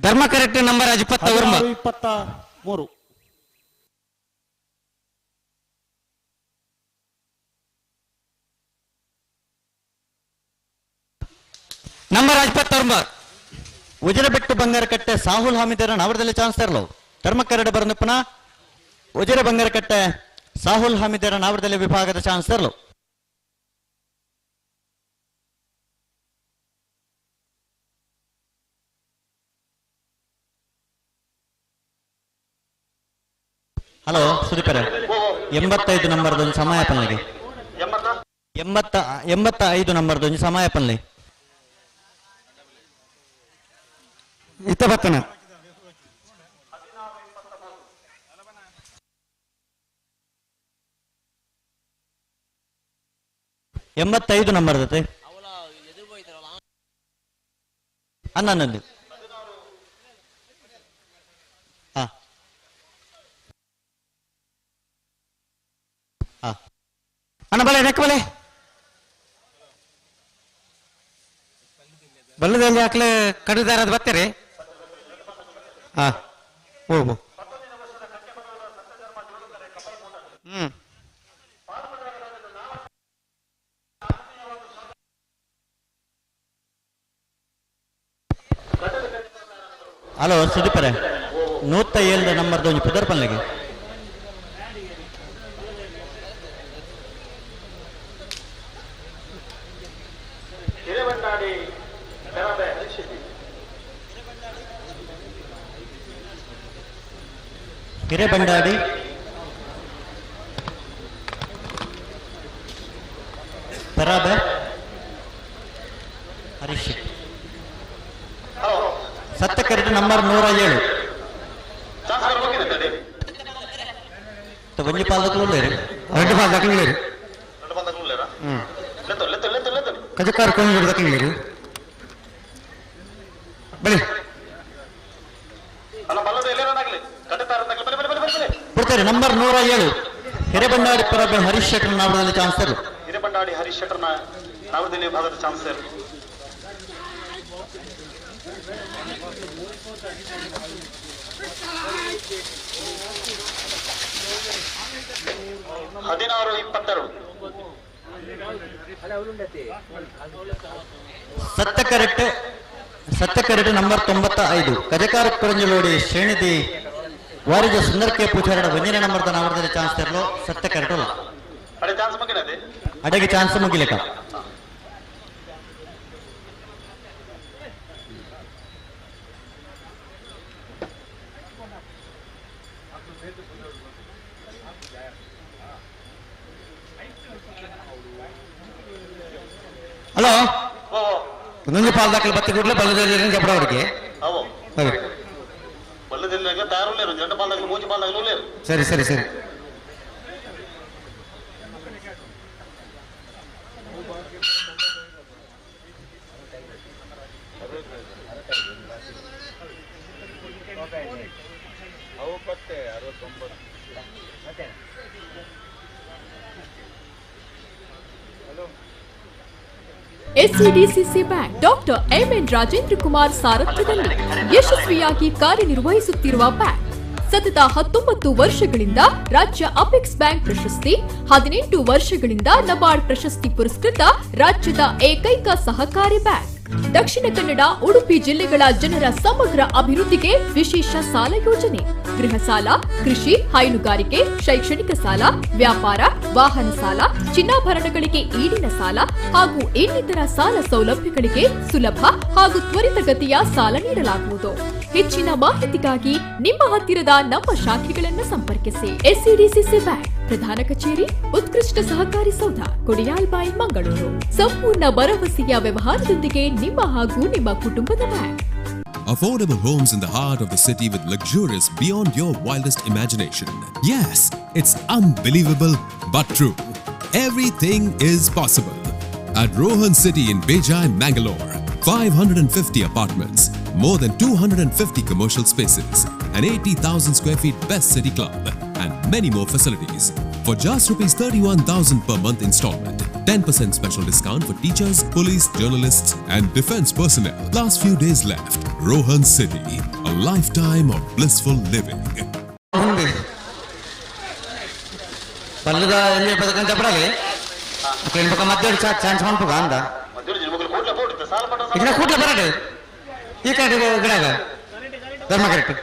ಧರ್ಮ correct number 23. Number 29. ಉಜಿರಬೆಟ್ಟು ಬಂಗಾರಕಟ್ಟೆ Sahul ಹಾಮಿದರ ನವರದಲ್ಲಿ chance ತರಲು ಧರ್ಮಕರಡೆ ಬರನಪ್ಪನ ಉಜಿರೆ ಬಂಗಾರಕಟ್ಟೆ ಸಾಹುಲ್ ಹಾಮಿದರ ನವರದಲ್ಲಿ ವಿಭಾಗದ ಚಾನ್ಸ್ ತರಲು. ಹಲೋ ಸುದೀಪರ 85 ನಂಬರ್ದೊಂದು ಸಮಯ ಪನ್ಲಿಗೆ 85 ನಂಬರ್ದೊಂದು ಸಮಯ ಪನ್ಲಿ ಇತ್ತ ಬತ್ತನ 85 ನಂಬರ್ ದತ್ತೆ ಅನ್ನಂದು. ಹಾ ಹಾ ಅಣ್ಣ ಬಲೆ ನೆಕ್ ಬಲೆ ಬಲ್ಲದಲ್ಲಿ ಹಾಕ್ಲೆ ಕಡುದಾರದ ಬರ್ತಾರೆ. ಹಾ ಹೋಗು. ಹಲೋ ಸುದೀಪರೇ 107 ನಂಬರ್ದೊಂಜಿ ಪುದರ್ ಪನ್ಲೆಗೆ ಹಿರೇಬಂಡಾಡಿ ಪೆರಾಬೆ ಹರೀಶ್ ಸತ್ಯಕರೆಟ್ ನಂಬರ್ 107 ಒಂಜಿ ಪಾಲ್ದಕ್ಲು రెండు ಪಾಲ್ದಕ್ಲು ಕಜಕಾರ ಕೊಂಡು ಬಳಿ. 107 ಹಿರೇಬಂಡಾಡಿ ಪರಬೆ ಹರೀಶ್ ಶೆಟ್ಟರ್ ನಾವರದಲ್ಲಿ ಚಾನ್ಸರ್. ಹಿರೇಬಂಡಾಡಿ ಹರೀಶ್ ಶೆಟ್ಟರ್ನ ನಾವರದಲ್ಲಿ ವಿಭಾಗದ ಚಾನ್ಸರ್. 16-22. ಸತ್ಯ ಕರೆಕ್ಟ್, ಸತ್ಯ ಕರೆಕ್ಟ್ ನಂಬರ್ 95 ಕಜಕಾರ ಕುರಂಜಲೋಡಿ ಶ್ರೇಣಿದಿ ವಾರಿಜ ಸುಂದರ್ ಕೆ ಪೂಜಾರಡ ಒಂದನೇ ನಂಬರ್ದ ನಾವರದಲ್ಲಿ ಚಾನ್ಸ್ ತರಲು ಸತ್ಯ ಕರೆಕ್ಟ್ ಅಲ್ಲ. ಅಡೆ ಚಾನ್ಸ್ ಮುಗಿನದೆ, ಅಡೆಗೆ ಚಾನ್ಸ್ ಮುಗಿಲಕ. ಹಲೋ, ಒಂದೊಂದು ಪಾಲ್ ದಾಖಲೆ ಬತ್ತಿ ಕೂಡಲೇ ಬಲ್ಲದಲ್ಲಿ ಜಬಡ ಅವರಿಗೆ. ಸರಿ ಸರಿ ಸರಿ. SCDCC bank doctor MN Rajendra Kumar ಸಾರಥ್ಯದಲ್ಲಿ ಯಶಸ್ವಿಯಾಗಿ ಕಾರ್ಯನಿರ್ವಹಿಸುತ್ತಿರುವ ಬ್ಯಾಂಕ್ ಸತತ 19 ವರ್ಷಗಳಿಂದ ರಾಜ್ಯ ಅಪೆಕ್ಸ್ ಬ್ಯಾಂಕ್ ಪ್ರಶಸ್ತಿ, 18 ವರ್ಷಗಳಿಂದ ನಬಾರ್ಡ್ ಪ್ರಶಸ್ತಿ ಪುರಸ್ಕೃತ ರಾಜ್ಯದ ಏಕೈಕ ಸಹಕಾರಿ ಬ್ಯಾಂಕ್. ದಕ್ಷಿಣ ಕನ್ನಡ, ಉಡುಪಿ ಜಿಲ್ಲೆಗಳ ಜನರ ಸಮಗ್ರ ಅಭಿವೃದ್ಧಿಗೆ ವಿಶೇಷ ಸಾಲ ಯೋಜನೆ, ಗೃಹ ಸಾಲ, ಕೃಷಿ, ಹೈನುಗಾರಿಕೆ, ಶೈಕ್ಷಣಿಕ ಸಾಲ, ವ್ಯಾಪಾರ, ವಾಹನ ಸಾಲ, ಚಿನ್ನಾಭರಣಗಳಿಗೆ ಈಡಿನ ಸಾಲ ಹಾಗೂ ಇನ್ನಿತರ ಸಾಲ ಸೌಲಭ್ಯಗಳಿಗೆ ಸುಲಭ ಹಾಗೂ ತ್ವರಿತಗತಿಯ ಸಾಲ ನೀಡಲಾಗುವುದು. ಹೆಚ್ಚಿನ ಮಾಹಿತಿಗಾಗಿ ನಿಮ್ಮ ಹತ್ತಿರದ ನಮ್ಮ ಶಾಖೆಗಳನ್ನು ಸಂಪರ್ಕಿಸಿ. ಎಸ್ಸಿಡಿಸಿಸಿ ಬ್ಯಾಂಕ್, ಪ್ರಧಾನ ಕಚೇರಿ, ಉತ್ಕೃಷ್ಟ ಸಹಕಾರಿ ಸೌಧ, ಕೊಡಿಯಾಲ್ಬಾಯಿ, ಮಂಗಳೂರು. ಸಂಪೂರ್ಣ ಭರವಸೆಯ ವ್ಯವಹಾರದೊಂದಿಗೆ ನಿಮ್ಮ ಹಾಗೂ ನಿಮ್ಮ ಕುಟುಂಬದ bank. Affordable homes in the heart of the city with luxurious beyond your wildest imagination. Yes, it's unbelievable but true. Everything is possible. At Rohan City in Bejai, Mangalore, 550 apartments, more than 250 commercial spaces, an 80,000 square feet best city club, and many more facilities. For just rupees 31,000 per month installment, 10% special discount for teachers, police, journalists, and defense personnel. Last few days left. Rohan City, a lifetime of blissful living. ಬಲ್ಲದ ಎಲ್ಲಿ ಬದಕಂತ ಬಡಲಿ ಅಕ್ಲೇನ್ ಬಕ ಮಧ್ಯ chance ಮನ್ಪುಗ ಅಂದ ಇದನ್ನ ಕೂಡ್ಲೆ ಬರಡು ಈ ಕಡೆ ಗಿಡಗ ಧರ್ಮ ಕರೆಕ್ಟ್.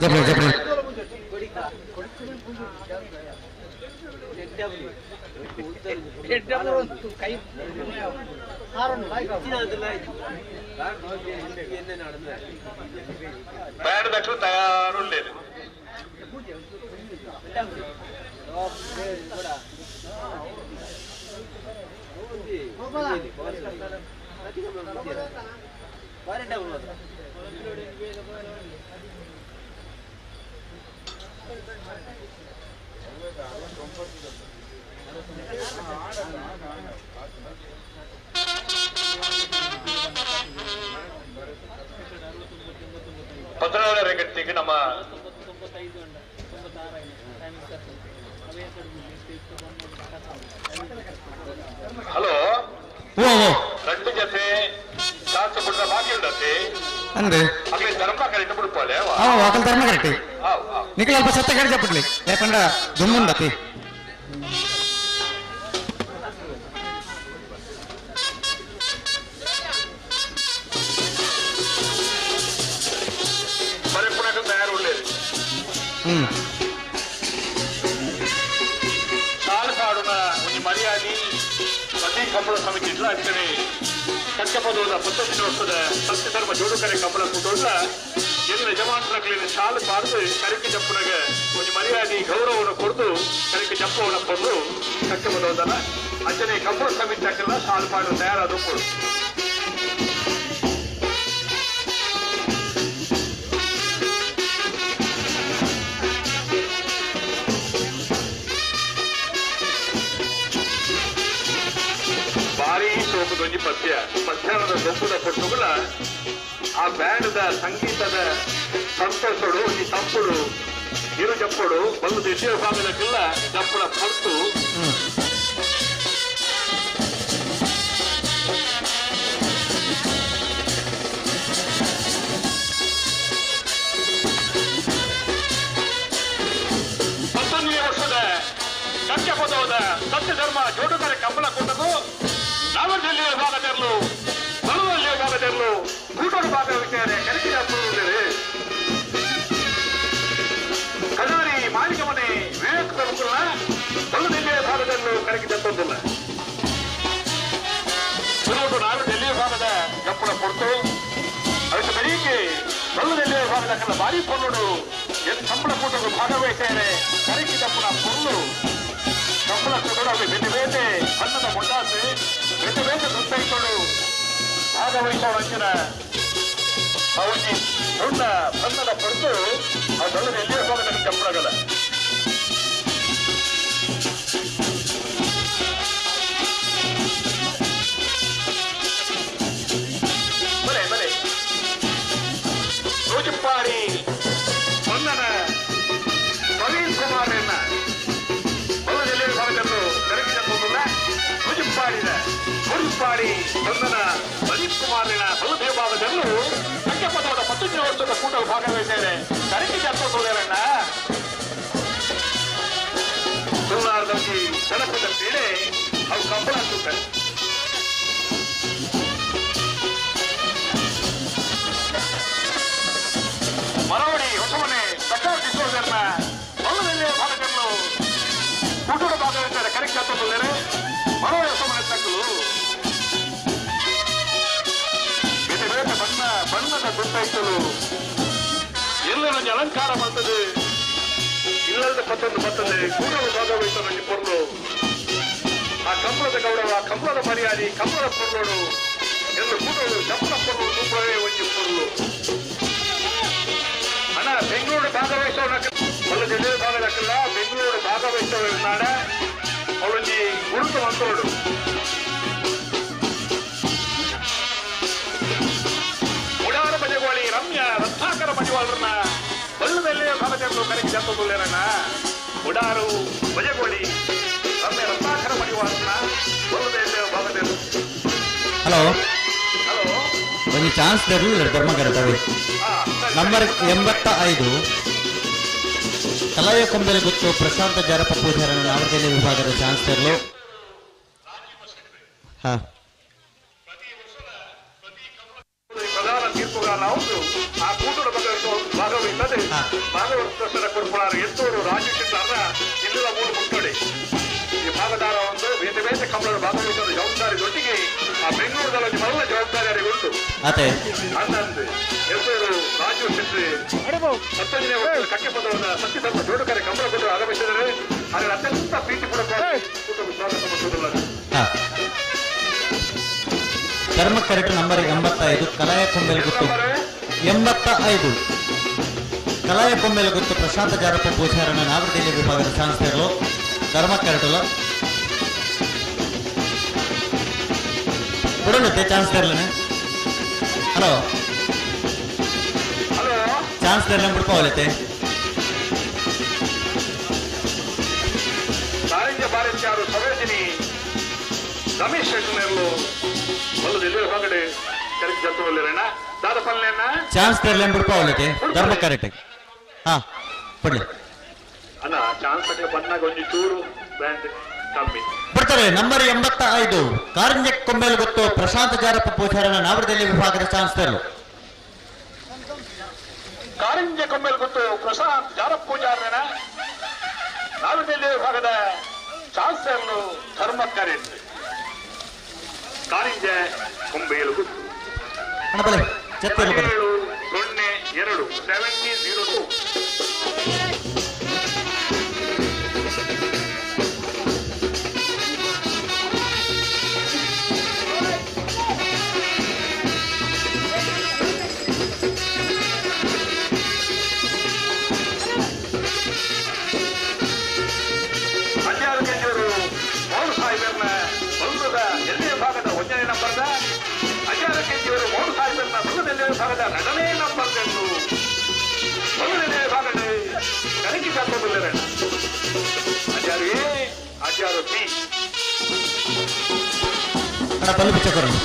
ಜಬರಿ ಜಬರಿ ತಯಾರುಳ್ಳೇನು ಪತ್ರಾವರ ಗಟ್ಟಿಗೆ ನಮ್ಮ ಹಲೋ రెండు ಜೊತೆ ಚಾನ್ಸ್ ಬಿಡ್ರ ಬಾಕಿ ಉಂಡತ್ತೆ ಅಂದ್ರೆ ಅಗ್ಲಿ ಧರ್ಮ ಕರೆಕ್ಟ್ ಬಿಡ್ಪಾಲೆ. ಅವ ಅಕಲ್ ಧರ್ಮ ಕರೆಕ್ಟ್ ನಿಖಿಲ್ ಅಲ್ಪ ಸತ್ತ ಕಡೆ ಚಪ್ಪಡ್ಲಿ ಯಾಕಂದ್ರ ದುಮ್ಮುಂಡತಿ. ಸಾಲು ಒಂಜಿ ಮರ್ಯಾದಿ ಪ್ರತಿ ಕಂಬಳ ಸಮಿತಿ ಇಟ್ಲ ಅಂಚನೆ ಕಟ್ಟಪದೋದ ಪುತ್ತಜಿನ ವರ್ಷದ ಸತ್ಯಧರ್ಮ ಜೋಡುಕರೆ ಕಂಬಳ ಕೂಟೋಡ್ಲ ಎಲ್ಲ ಯಜಮಾನರಕ್ಲಿನ ಶಾಲು ಪಾರ್ದು ಕರಿಕೆ ಜಪ್ಪುನಗ ಒಂಜಿ ಮರ್ಯಾದಿ ಗೌರವವನ್ನು ಕೊಡ್ದು ಕರಿಕೆ ಜಪ್ಪವನ್ನು ಕೊಡ್ದು ಕಟ್ಟಪದೋದನ ಅಂಚನೆ ಕಂಬಳ ಸಮಿತಿ ಹಾಕಲ್ಲ ಶಾಲು ಪಾಡು ತಯಾರಾದ ಕೊಡು. ಒಂಜಿ ಪದ್ಯ ಮಧ್ಯಾಹ್ನದ ದೊಂಬುದ ಪೊಟ್ಟುಗಳ ಆ ಬ್ಯಾಂಡ್ದ ಸಂಗೀತದ ಸಂತೋಷಡು ಒಂಜಿ ತಂಪುಡು ಇರು ಜಪ್ಪುಡು ಬಲ್ಲು ದೇಶೀಯ ಭಾಗದಕ್ಕೆಲ್ಲ ಜಪ್ಪುಡ ಪೊರ್ತು ಪತ್ತೊಂದನೇ ವರ್ಷದ ಕಕ್ಕೆ ಪದವದ ಸತ್ಯಧರ್ಮ ಜೋಡುಕರೆ ಕಂಬಳ ಕೂಟವು ನಾವಲ್ಲಿ ಭಾಗದಲ್ಲೂ ಬಲುವಲ್ಲಿ ಭಾಗದಲ್ಲೂ ಕೂಟದ ಭಾಗವಿದ್ದಾರೆ ಕರೆಕಿದ ಕಡೂರಿ ಮಾಲಿಕ ಮನೆ ವಿವೇಕ ಪ್ರಮುಖರ ಬಲ್ಲದಲ್ಲಿಯ ಭಾಗದಲ್ಲೂ ಕರಗಿ ತತ್ತೊಂದಿಲ್ಲ. ತಿರುವುಟು ನಾಡು ಡೆಲ್ಲಿಯ ಭಾಗದ ಗಪ್ಪುಳ ಕೊಡ್ತು ಅದಕ್ಕೆ ಬೆಳಿಗ್ಗೆ ಬಲ್ಲದಲ್ಲಿಯ ಭಾಗದ ಕಲ್ಲ ಭಾರಿ ಪೊನ್ನುಡು ಎಲ್ಲಿ ಕಂಬಳ ಕೂಟದ ಭಾಗವಹಿಸಿದರೆ ಕರಗಿ ತಪ್ಪುನ ಪೊಲ್ಲು ಕಂಬಳ ಕೂಟಡು ಅవి ಬೇತೆ ಬೇತೆ ಬಣ್ಣದ ಮೊಂಡಾಸೆ ಬೇತೆ ಬೇತೆ ದುತ್ತೈತೋಡು ಭಾಗವಹಿಸುವ ಅವನಿ ದೊಡ್ಡ ಬಣ್ಣದ ಪಡೆದು ಆ ದೊಡ್ಡ ಎಲ್ಲಿಯೂ ಹೋಗದ ಕಂಬಳಗಲ್ಲ. ಬಲೆ ಬಲೆ ರೋಜಪ್ಪಾಡಿ ಬಣ್ಣನ ಪ್ರವೀಣ್ ಕುಮಾರ್ ಎನ್ನ ಬಲ್ಲದೆಲ್ಲಿಯ ಭಾಗದಲ್ಲೂ ಕರಗಿದ ಹೋಗಲ್ಲ. ರೋಜಪ್ಪಾಡಿದ ರೋಜಪ್ಪಾಡಿ ಬಣ್ಣನ ಪ್ರದೀಪ್ ಕುಮಾರಿನ ಬಲ್ಲದೇವ ಭಾಗದಲ್ಲೂ ಪದವಾದ 19 ವರ್ಷದ ಕೂಟವು ಭಾಗವಹಿಸಿದ್ದಾರೆ. ಕರಗಿ ಜಾತ್ರೋದರನ್ನ ತುಳುನಾಡದಲ್ಲಿ ಜನಪದ ಕ್ರೀಡೆ ಅವು ಕಂಬಳ ಹಾಕುತ್ತಾರೆ. ಮರವಡಿ ಹೊಸಮನೆ ಪ್ರಕಾಶ್ ಡಿಸೋಜರ್ನ ಬಲ್ಲದಲ್ಲಿಯ ಭಾಗದಲ್ಲೂ ಕೂಟದ ಭಾಗವಹಿಸಿದ್ದಾರೆ. ಕರಗಿ ಜಾತ್ರೋದರೇ ಮರವಡಿ ಹೊಸಮನೆ ತಕ್ಕಲು ಬೇತೆ ಬೇತೆ ಬಣ್ಣ ಬಣ್ಣದ ಗುಂಡೈತಲು ಎಲ್ಲರೊಂದು ಅಲಂಕಾರ ಮಾಡ್ತದೆ. ಇಲ್ಲದ ಪತ್ತೊಂದು ಬರ್ತದೆ ಕೂಡಲು ಭಾಗವಹಿಸಲು ಪೊರ್ಲು ಆ ಕಂಬಳದ ಗೌರವ ಕಂಬಳದ ಮರ್ಯಾದೆ ಕಂಬಳದ ಪೊರ್ಲೋಡು ಎಲ್ಲರೂ ಕೂಡಲು ಚಪ್ಪಲ ಪೊರ್ಲು ತೂಪವೇ ಒಂಜಿ ಪೊರ್ಲು. ಅಣ್ಣ ಬೆಂಗಳೂರು ಭಾಗವಹಿಸೋಣ ಬಲ್ಲ ಭಾಗದಕ್ಕೆಲ್ಲ ಬೆಂಗಳೂರು ಭಾಗವಹಿಸೋಣ ನಾಡ ಅವಳೊಂಜಿ ಗುರುತು ಮಂತೋಡು. ಮುಡಾರ ಬಜಗೋಳಿ ರಮ್ಯ ರತ್ನಾಕರ ಮಡಿವಾಳರನ್ನ ಬಲ್ಲದಲ್ಲೇ ಭಾಗದಲ್ಲೂ ಕರೆಗೆ ಜಂತುಳ್ಳರನ್ನ ಮುಡಾರು ಬಜಗೋಳಿ ರಮ್ಯ ರತ್ನಾಕರ ಮಡಿವಾಳರನ್ನ ಬಲ್ಲದಲ್ಲೇ ಭಾಗದಲ್ಲೂ. ಹಲೋ ಒಂದು ಚಾನ್ಸ್ ತರಲಿಲ್ಲ ಧರ್ಮಕರ ನಂಬರ್ 85 ಕಲಾಯ ಕೊಂಬೆಲೆ ಗುತ್ತು ಪ್ರಶಾಂತ ಜಾರಪ್ಪ ಪೂಜಾರನ ನಾವರದಲ್ಲಿ ವಿಭಾಗದ ಚಾನ್ಸ್ ತರಲು. ಹಾ ಪ್ರಧಾನ ತೀರ್ಪುಗಾರ ಹೌದು. ಆ ಕೂಟದ ಭಾಗವಹಿಸದೆ ಭಾಗವಹಿಸಿದ ಕೊಡ್ಪುಳಾರ ಎತ್ತೂರು ರಾಜು ಶಿಟ್ಟಾರ ಇಲ್ಲದ ಮೂರು ಮುಕ್ಕಡೆ ಈ ಭಾಗದಾರ ಒಂದು ಬೇತೆ ಬೇತೆ ಕಂಬಳ ಭಾಗವಹಿಸಿದ ಜವಾಬ್ದಾರಿ ಜೊತೆಗೆ ಆ ಬೆಂಗಳೂರದಲ್ಲಿ ಮೊದಲ ಜವಾಬ್ದಾರಿ ಉಂಟು. ಅಂದಂದು ಎತ್ತೂರು ರಾಜು ಶೆಟ್ಟಿ 19ನೇ ವರ್ಷದ ಕಕ್ಕೆ ಪದವನ್ನ ಸತ್ಯಧರ್ಮ ಜೋಡುಕರೆ ಕಂಬಳ ಕೂಟ ಆಗಮಿಸಿದರೆ ಅದರ ಅತ್ಯಂತ ಪ್ರೀತಿಪೂರ್ವಕ ಕೂಟವು ಸ್ವಾಗತ ಮಾಡುವುದಿಲ್ಲ. ಧರ್ಮ ಕರೆಕ್ಟ್ ನಂಬರ್ 85 ಕಲಾಯ ಕೊಂಬೆಲೆ ಗುತ್ತು 85 ಕಲಾಯ ಕೊಂಬೆಲೆ ಗುತ್ತು ಪ್ರಶಾಂತ ಜಾರಪ್ಪ ಪೂಜಾರನ ನಾವರದಲ್ಲಿ ವಿಭಾಗದ ಚಾನ್ಸಲರು ಧರ್ಮ ಕರೆಟುಲ ಬಿಡೋಣತ್ತೆ ಚಾನ್ಸ್ ತರಲನೆ. ಹಲೋ ಚಾನ್ಸ್ ತರಲ ಬಿಡ್ಪಾವಲತ್ತೆ. ಕಾರಿಂಜ ಬಾರಿಂಚಾರು ಸರೋಜಿನಿ ರಮೇಶ್ ಶೆಟ್ಟರ್ನೆಲ್ಲು ಬಲ್ಲದೆಲ್ಲಿ ಹೊರಗಡೆ ಕರೆಕ್ಟ್ ಜಂತುವಲ್ಲಿರಣ್ಣ ದಾದ ಪಲ್ಲೆಣ್ಣ ಚಾನ್ಸ್ ತರಲೇ ಬಿಡ್ಪಾವಲತ್ತೆ ಧರ್ಮ ಕರೆಕ್ಟ್. ಹಾ ಪಡ್ಲಿ ಅಣ್ಣ ಚಾನ್ಸ್ ಹಾಕಿ ಬಂದಾಗ ಒಂಜಿ ಚೂರು ಬ್ಯಾಂಡ್ ಕಮ್ಮಿ ಬರ್ತಾರೆ. ನಂಬರ್ 85 ಕಾರಂಜ ಕೊಂಬೆಲು ಗೊತ್ತು ಪ್ರಶಾಂತ ಜಾರಪ್ಪ ಪೂಜಾರನ ನಾವರದಲ್ಲಿ ವಿಭಾಗದ ಚಾನ್ಸ್ ತರಲು. ಕಾರಂಜ ಕೊಂಬೆಲು ಗೊತ್ತು ಪ್ರಶಾಂತ್ ಜಾರಪ್ಪ ಪೂಜಾರನ ನಾವರದಲ್ಲಿ ವಿಭಾಗದ ಚಾನ್ಸ್ ತರಲು ಧರ್ಮ ಕರೆಕ್ಟ್ ಕಾರಿಂಜ ಕೊಂಬೇಲು ಗುತ್ತು 7 0 2 70 02. ಅಜ್ಜಾರು ಕೆಂಜೂರು ಮೌಲ್ ಸಾಹೇಬರ್ನ ಬಲ್ಲದ ಎಲ್ಲಿಯ ಭಾಗದ 1ನೇ ನಂಬರ್ದ ರಡನೇ ನಂಬರ್ ದೆಂಡು ಮೊದಲನೇ ಭಾಗಡೆ ಕರಕಿ ಜಾತೊಂದುಲ್ಲೆರಣ್ಣ ಅಜಾರು ಎ ಅಜಾರು ಬಿ. ಅಣ್ಣ ಪಲ್ಲು ಬಿಚ್ಚ ಕೊರಡು.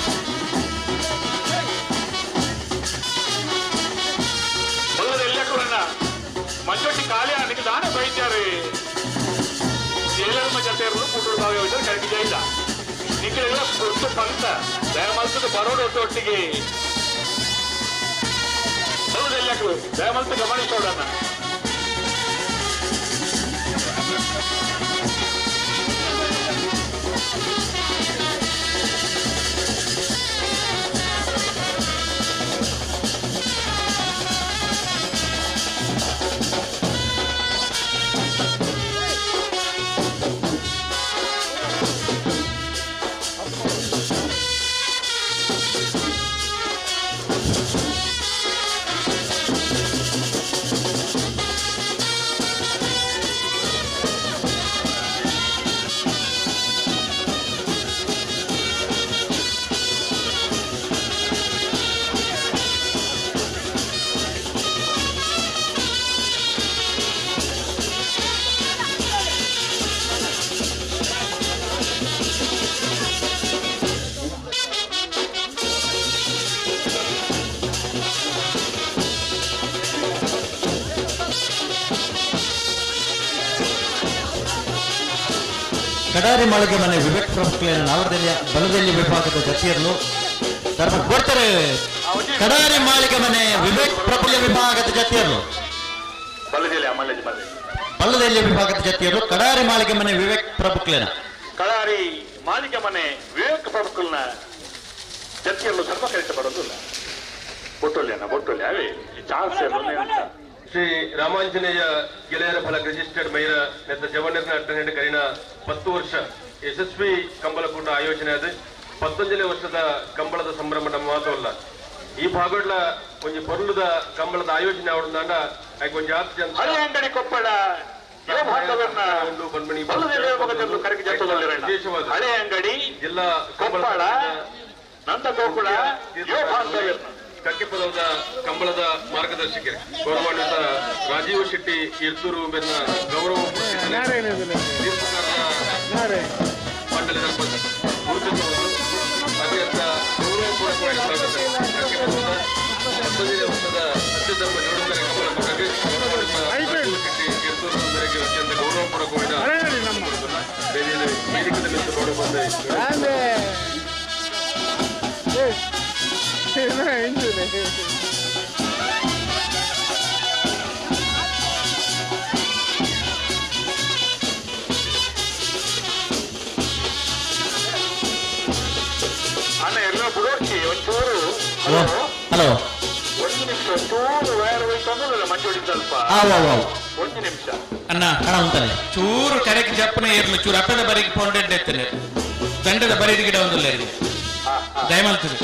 ಮೊದಲ ಎಲ್ಲಕ್ಕೂ ಮಂಜೊಟ್ಟಿ ಖಾಲಿ ಅದಕ್ಕೆ ದಾನ ಬೈತಾರೆ ಏಲರ್ಮ ಜತೆಯರು ಕೂಟುಡು ಭಾವ ಯೋಜನೆ ಕರಕಿ ಜಾಯಿಲ್ಲ ನಿಕ್ಕಳೆಲ್ಲ ಪೊರ್ತು ಪಂತ ದಯಮಲ್ತದ ಬರೋಡು ಒಟ್ಟು ಒಟ್ಟಿಗೆ ಹೌದು ಎಲ್ಲಕ್ಕೂ ದಯಮಲ್ತು ಗಮನಿಸೋಣ. ಕಡಾರಿ ಮಾಳಿಗೆ ಮನೆ ವಿವೇಕ್ ಪ್ರಭುಕ್ಲೇನ ನಾವರದಲ್ಲಿ ಬಲದಲ್ಲಿ ವಿಭಾಗದ ಜತಿಯರ್ಲು ಧರ್ಮ ಕೊಡ್ತಾರೆ. ಕಡಾರಿ ಮಾಳಿಗೆ ಮನೆ ವಿವೇಕ್ ಪ್ರಭುಲ ವಿಭಾಗದ ಜತಿಯರ್ಲು ಬಲ್ಲದಲ್ಲಿ ವಿಭಾಗದ ಜತಿಯರ್ಲು ಕಡಾರಿ ಮಾಳಿಗೆ ಮನೆ ವಿವೇಕ್ ಪ್ರಭುಕ್ಲೇನ ಕಡಾರಿ ಮಾಳಿಗೆ ಮನೆ ವಿವೇಕ್ ಪ್ರಭುಕ್ಲನ ಜತಿಯರ್ಲು ಧರ್ಮ ಕಲಿತ ಬರೋದಿಲ್ಲ. ಬೊಟ್ಟೊಲ್ಯನ ಬೊಟ್ಟೊಲ್ಯ ಅವೇ ಚಾನ್ಸ್. ಶ್ರೀ ರಾಮಾಂಜನೇಯ ಗೆಳೆಯರ ಫಲಕ ರಿಜಿಸ್ಟರ್ಡ್ ಮೈರ ನೆತ್ತ ಜವನರ್ನ ಅಟ್ಟನೆಂಡು ಕರಿನ 10 ವರ್ಷ ಯಶಸ್ವಿ ಕಂಬಳಕೂಟ ಆಯೋಜನೆ ಅದು 19ನೇ ವರ್ಷದ ಕಂಬಳದ ಸಂಭ್ರಮ ನಮ್ಮ ಮಾತವಲ್ಲ. ಈ ಭಾಗಡ್ಲ ಒಂಜಿ ಪೊರ್ಲುದ ಕಂಬಳದ ಆಯೋಜನೆ ಅವಡಂದಾಂಡ ಐಕ್ ಒಂಜಿ ಆತ್ ಜನ ಹಳೆಯಂಗಡಿ ಕೊಪ್ಪಳ ಹಳೆಯಂಗಡಿ ಜಿಲ್ಲಾ ಕೊಪ್ಪಳ ನಂದಗೋಕುಳ ಕಕ್ಕೆಪದವದ ಕಂಬಳದ ಮಾರ್ಗದರ್ಶಕರು ಗೌರವಾನ್ವಿತ ರಾಜೀವ್ ಶೆಟ್ಟಿ ಇರ್ತೂರು ಬೆನ್ನ ಗೌರವ ತೀರ್ಪುಕಾರರ ಮಂಡಳಿದ ಅತ್ಯಂತ ಗೌರವಪೂರ್ವಕವಾಗಿ ಸ್ವಾಗತ. ಕಕ್ಕೆಪದವದ 19ನೇ ವರ್ಷದ ಸತ್ಯಧರ್ಮ ಜೋಡುಕರೆ ಕಂಬಳ ಕೂಟಕ್ಕೆ ಗೌರವಾನ್ವಿತ ರಾಜೀವ್ ಶೆಟ್ಟಿ ಇರ್ತೂರು ಮೇರೆಗೆ ಅತ್ಯಂತ ಗೌರವಪೂರ್ವಕವಾದ ವೇದಿಕೆಯ ಮೇಲೆ ಗೌರವ ಬಂದ ಅಣ್ಣ ಎಲ್ಲ ಬಿಡೋರ್ಚಿ ಒಂಚೂರು. ಹಲೋ ಹಲೋ ಒಂದು ನಿಮಿಷ ಒಂಚೂರು ವೈರ್ ಹೋಯ್ತು ಅಂದ್ರೆ ಮಂಜೋಡಿ ಸ್ವಲ್ಪ ಒಂದು ನಿಮಿಷ ಅಣ್ಣ ಅಣ್ಣ ಉಂಟಲ್ಲ ಚೂರು ಕರೆಕ್ ಜಪ್ಪನೆ ಇರ್ಲಿ ಚೂರು ಅಪ್ಪದ ಬರಿಗೆ ಪೌಂಡೆಡ್ ಎತ್ತನೆ ದಂಡದ ಬರಿದ ಗಿಡ ಒಂದಿಲ್ಲ ಇರ್ಲಿ ದಯಮಾಲ್ತದೆ.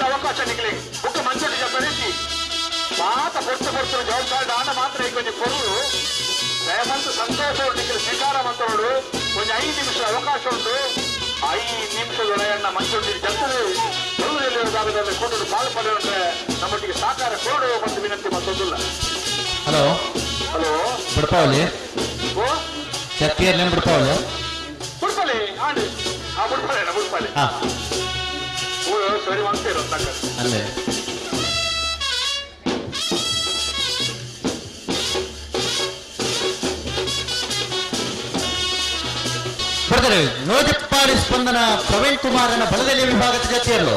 ಅವಕಾಶ ನಿಕ್ಲಿ ಬುಕ್ಕ ಮಂಚೋಡಿ ಜಬ್ಬರಿಸಿ ಮಾತ ಪೊರ್ತು ಪೊರ್ತು ಜವಾಬ್ದಾರಿ ದಾನ ಮಾತ್ರ ಈಗ ಒಂಜಿ ಕೊರು ದಯಮಂತು ಸಂತೋಷ ನಿಕ್ಲಿ ಸ್ವೀಕಾರ ಮಂತೋಡು ಒಂಜಿ 5 ನಿಮಿಷ ಅವಕಾಶ ಉಂಟು. 5 ನಿಮಿಷದೊಳಗನ್ನ ಮಂಚೋಡಿ ಜರ್ತದೆ ಜಾಗದಲ್ಲಿ ಕೊಟ್ಟು ಪಾಲು ಪಡೆಯುವಂತೆ ನಮ್ಮೊಟ್ಟಿಗೆ ಸಹಕಾರ ಕೊಡು ಮತ್ತು ವಿನಂತಿ ಮತ್ತೊಂದಿಲ್ಲ. ಹಲೋ ಹಲೋ ಬಿಡ್ಪಾವಲಿ ಓ ಚತ್ತಿಯರ್ಲೇನು ಬಿಡ್ಪಾವಲಿ ಬುಡ್ಪಾಲಿ ಆಂಡ್ ಆ ಬುಡ್ಪಾಲೆ ಅಣ್ಣ ಬುಡ್ಪಾಲೆ ಹಾ ಓ ಸರಿ ಮಾಡ್ತೀರ ಅಲ್ಲೇ. ಬರ್ತಾರೆ ನೋಜಿಪ್ಪಾಡಿ ಸ್ಪಂದನ ಪ್ರವೀಣ್ ಕುಮಾರನ ಬಲದಲ್ಲಿ ವಿಭಾಗದ ಜೊತೆಯಲ್ಲೂ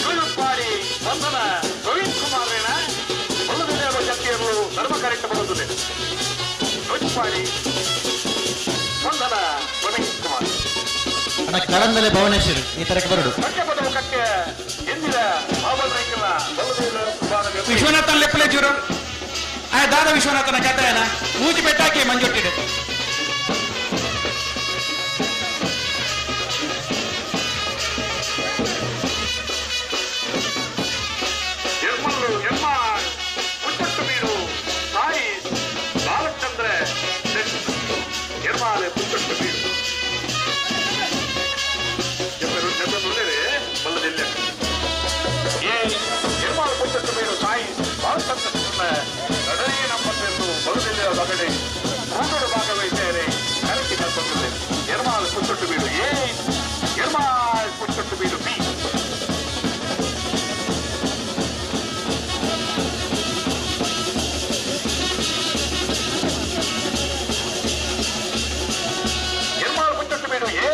ನೋಜಪ್ಪಾಡಿ ಸ್ಪಂದನ ಪ್ರವೀಣ್ ಕುಮಾರನ ಬಲದಲ್ಲಿ ಜೊತೆಯಲ್ಲೂ ಧರ್ಮ ಕಾರ್ಯಕ್ರಮ ನೋಜಿಪ್ಪಾಡಿ ಸ್ಪಂದನ ಪ್ರವೀಣ್ ಕುಮಾರ್. ಅಣ್ಣ ಕಳಂದಲೆ ಭುವನೇಶ್ವರಿ ಈ ತರಕ್ಕೆ ಬರಡು. ವಿಶ್ವನಾಥನ್ ಲೆಪ್ಪಲೆ ಜೂರು ಆ ದಾದ ವಿಶ್ವನಾಥನ ಕಥೆಯನ ಮೂಜಿ ಬೆಟ್ಟಾಕಿ ಮಂಜೊಟ್ಟಿದೆ. ಎರ್ಮಲ್ಲು ಎಮ್ಮಾಳ್ ಪುಚ್ಚಟ್ಟು ಬೀಡು ಸಾಯಿ ಬಾಲಚಂದ್ರ ಎರ್ಮಾಲೆ ಪುಚ್ಚಟ್ಟು ಬೀಡು ಎರ್ಮಾಳು ಪುಚ್ಚಟ್ಟು ಬೀಡು ಸಾಯಿ ಬಾಲಚಂದ್ರ ನಡನೆ ನಮ್ಮ ಬಲದಿಲ್ಲ ಬಗಡೆ ಕೂಟೋಡು ಭಾಗವಹಿಸಿದರೆ ಕರೆಕ್ಟ್ ಕಲ್ಪನೆ. ಎರ್ಮಾಳು ಪುಚ್ಚಟ್ಟು ಬೀಡು ಎ, ಎರ್ಮಾಳ್ ಪುಚ್ಚಟ್ಟು ಬೀಡು ಬಿ. ಎರ್ಮಾಳ್ ಪುಚ್ಚಟ್ಟು ಬೀಡು ಎ,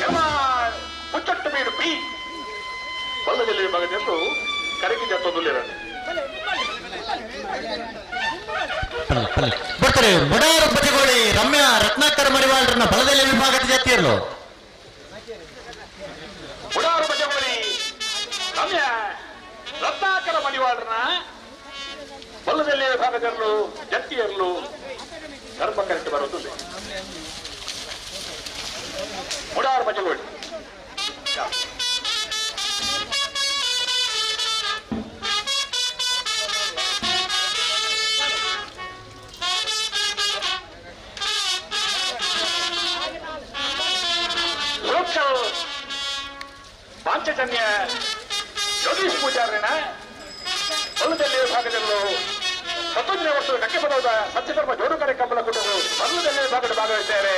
ಎರ್ಮಾಳ್ ಪುಚ್ಚಟ್ಟು ಬೀಡು ಬಿ. ಬಲ್ಲದಲ್ಲಿ ಮಗನೆಂದು ಕರಗಿದ ತೊಂದುಲಿರನು. ಬರ್ತಾರೆ ಮುಡಾರ ಬಜಗೋಳಿ ರಮ್ಯಾ ರತ್ನಾಕರ್ ಮಡಿವಾಳರನ್ನ ಬಲದಲ್ಲಿ ವಿಭಾಗದ ಜಾತಿಯಲ್ಲೂ. ಮುಡಾರು ಬಜಗೋಳಿ ರಮ್ಯಾ ರತ್ನಾಕರ ಮಡಿವಾಳರನ್ನ ಬಲ್ಲದಲ್ಲಿ ವಿಭಾಗದಲ್ಲೂ ಜತ್ತಿಯಲ್ಲೂ ಧರ್ಮ ಕರೆಕ್ಟ್ ಬರುತ್ತದೆ. ಮುಡಾರು ಬಜಗೋಳಿ ಪಾಂಚಜನ್ಯ ಯೋಗೀಶ್ ಪೂಜಾರನ ಬಲ್ಲದಲ್ಲಿ ವಿಭಾಗದಲ್ಲೂ 19ನೇ ವರ್ಷದ ಕಕ್ಕೆ ಪದವದ ಸತ್ಯಧರ್ಮ ಜೋಡುಕರೆ ಕಂಬಳ ಕುಟುಂಬ ಬಲ್ಲದಲ್ಲಿ ವಿಭಾಗದ ಭಾಗವಹಿಸಿದ್ದಾರೆ.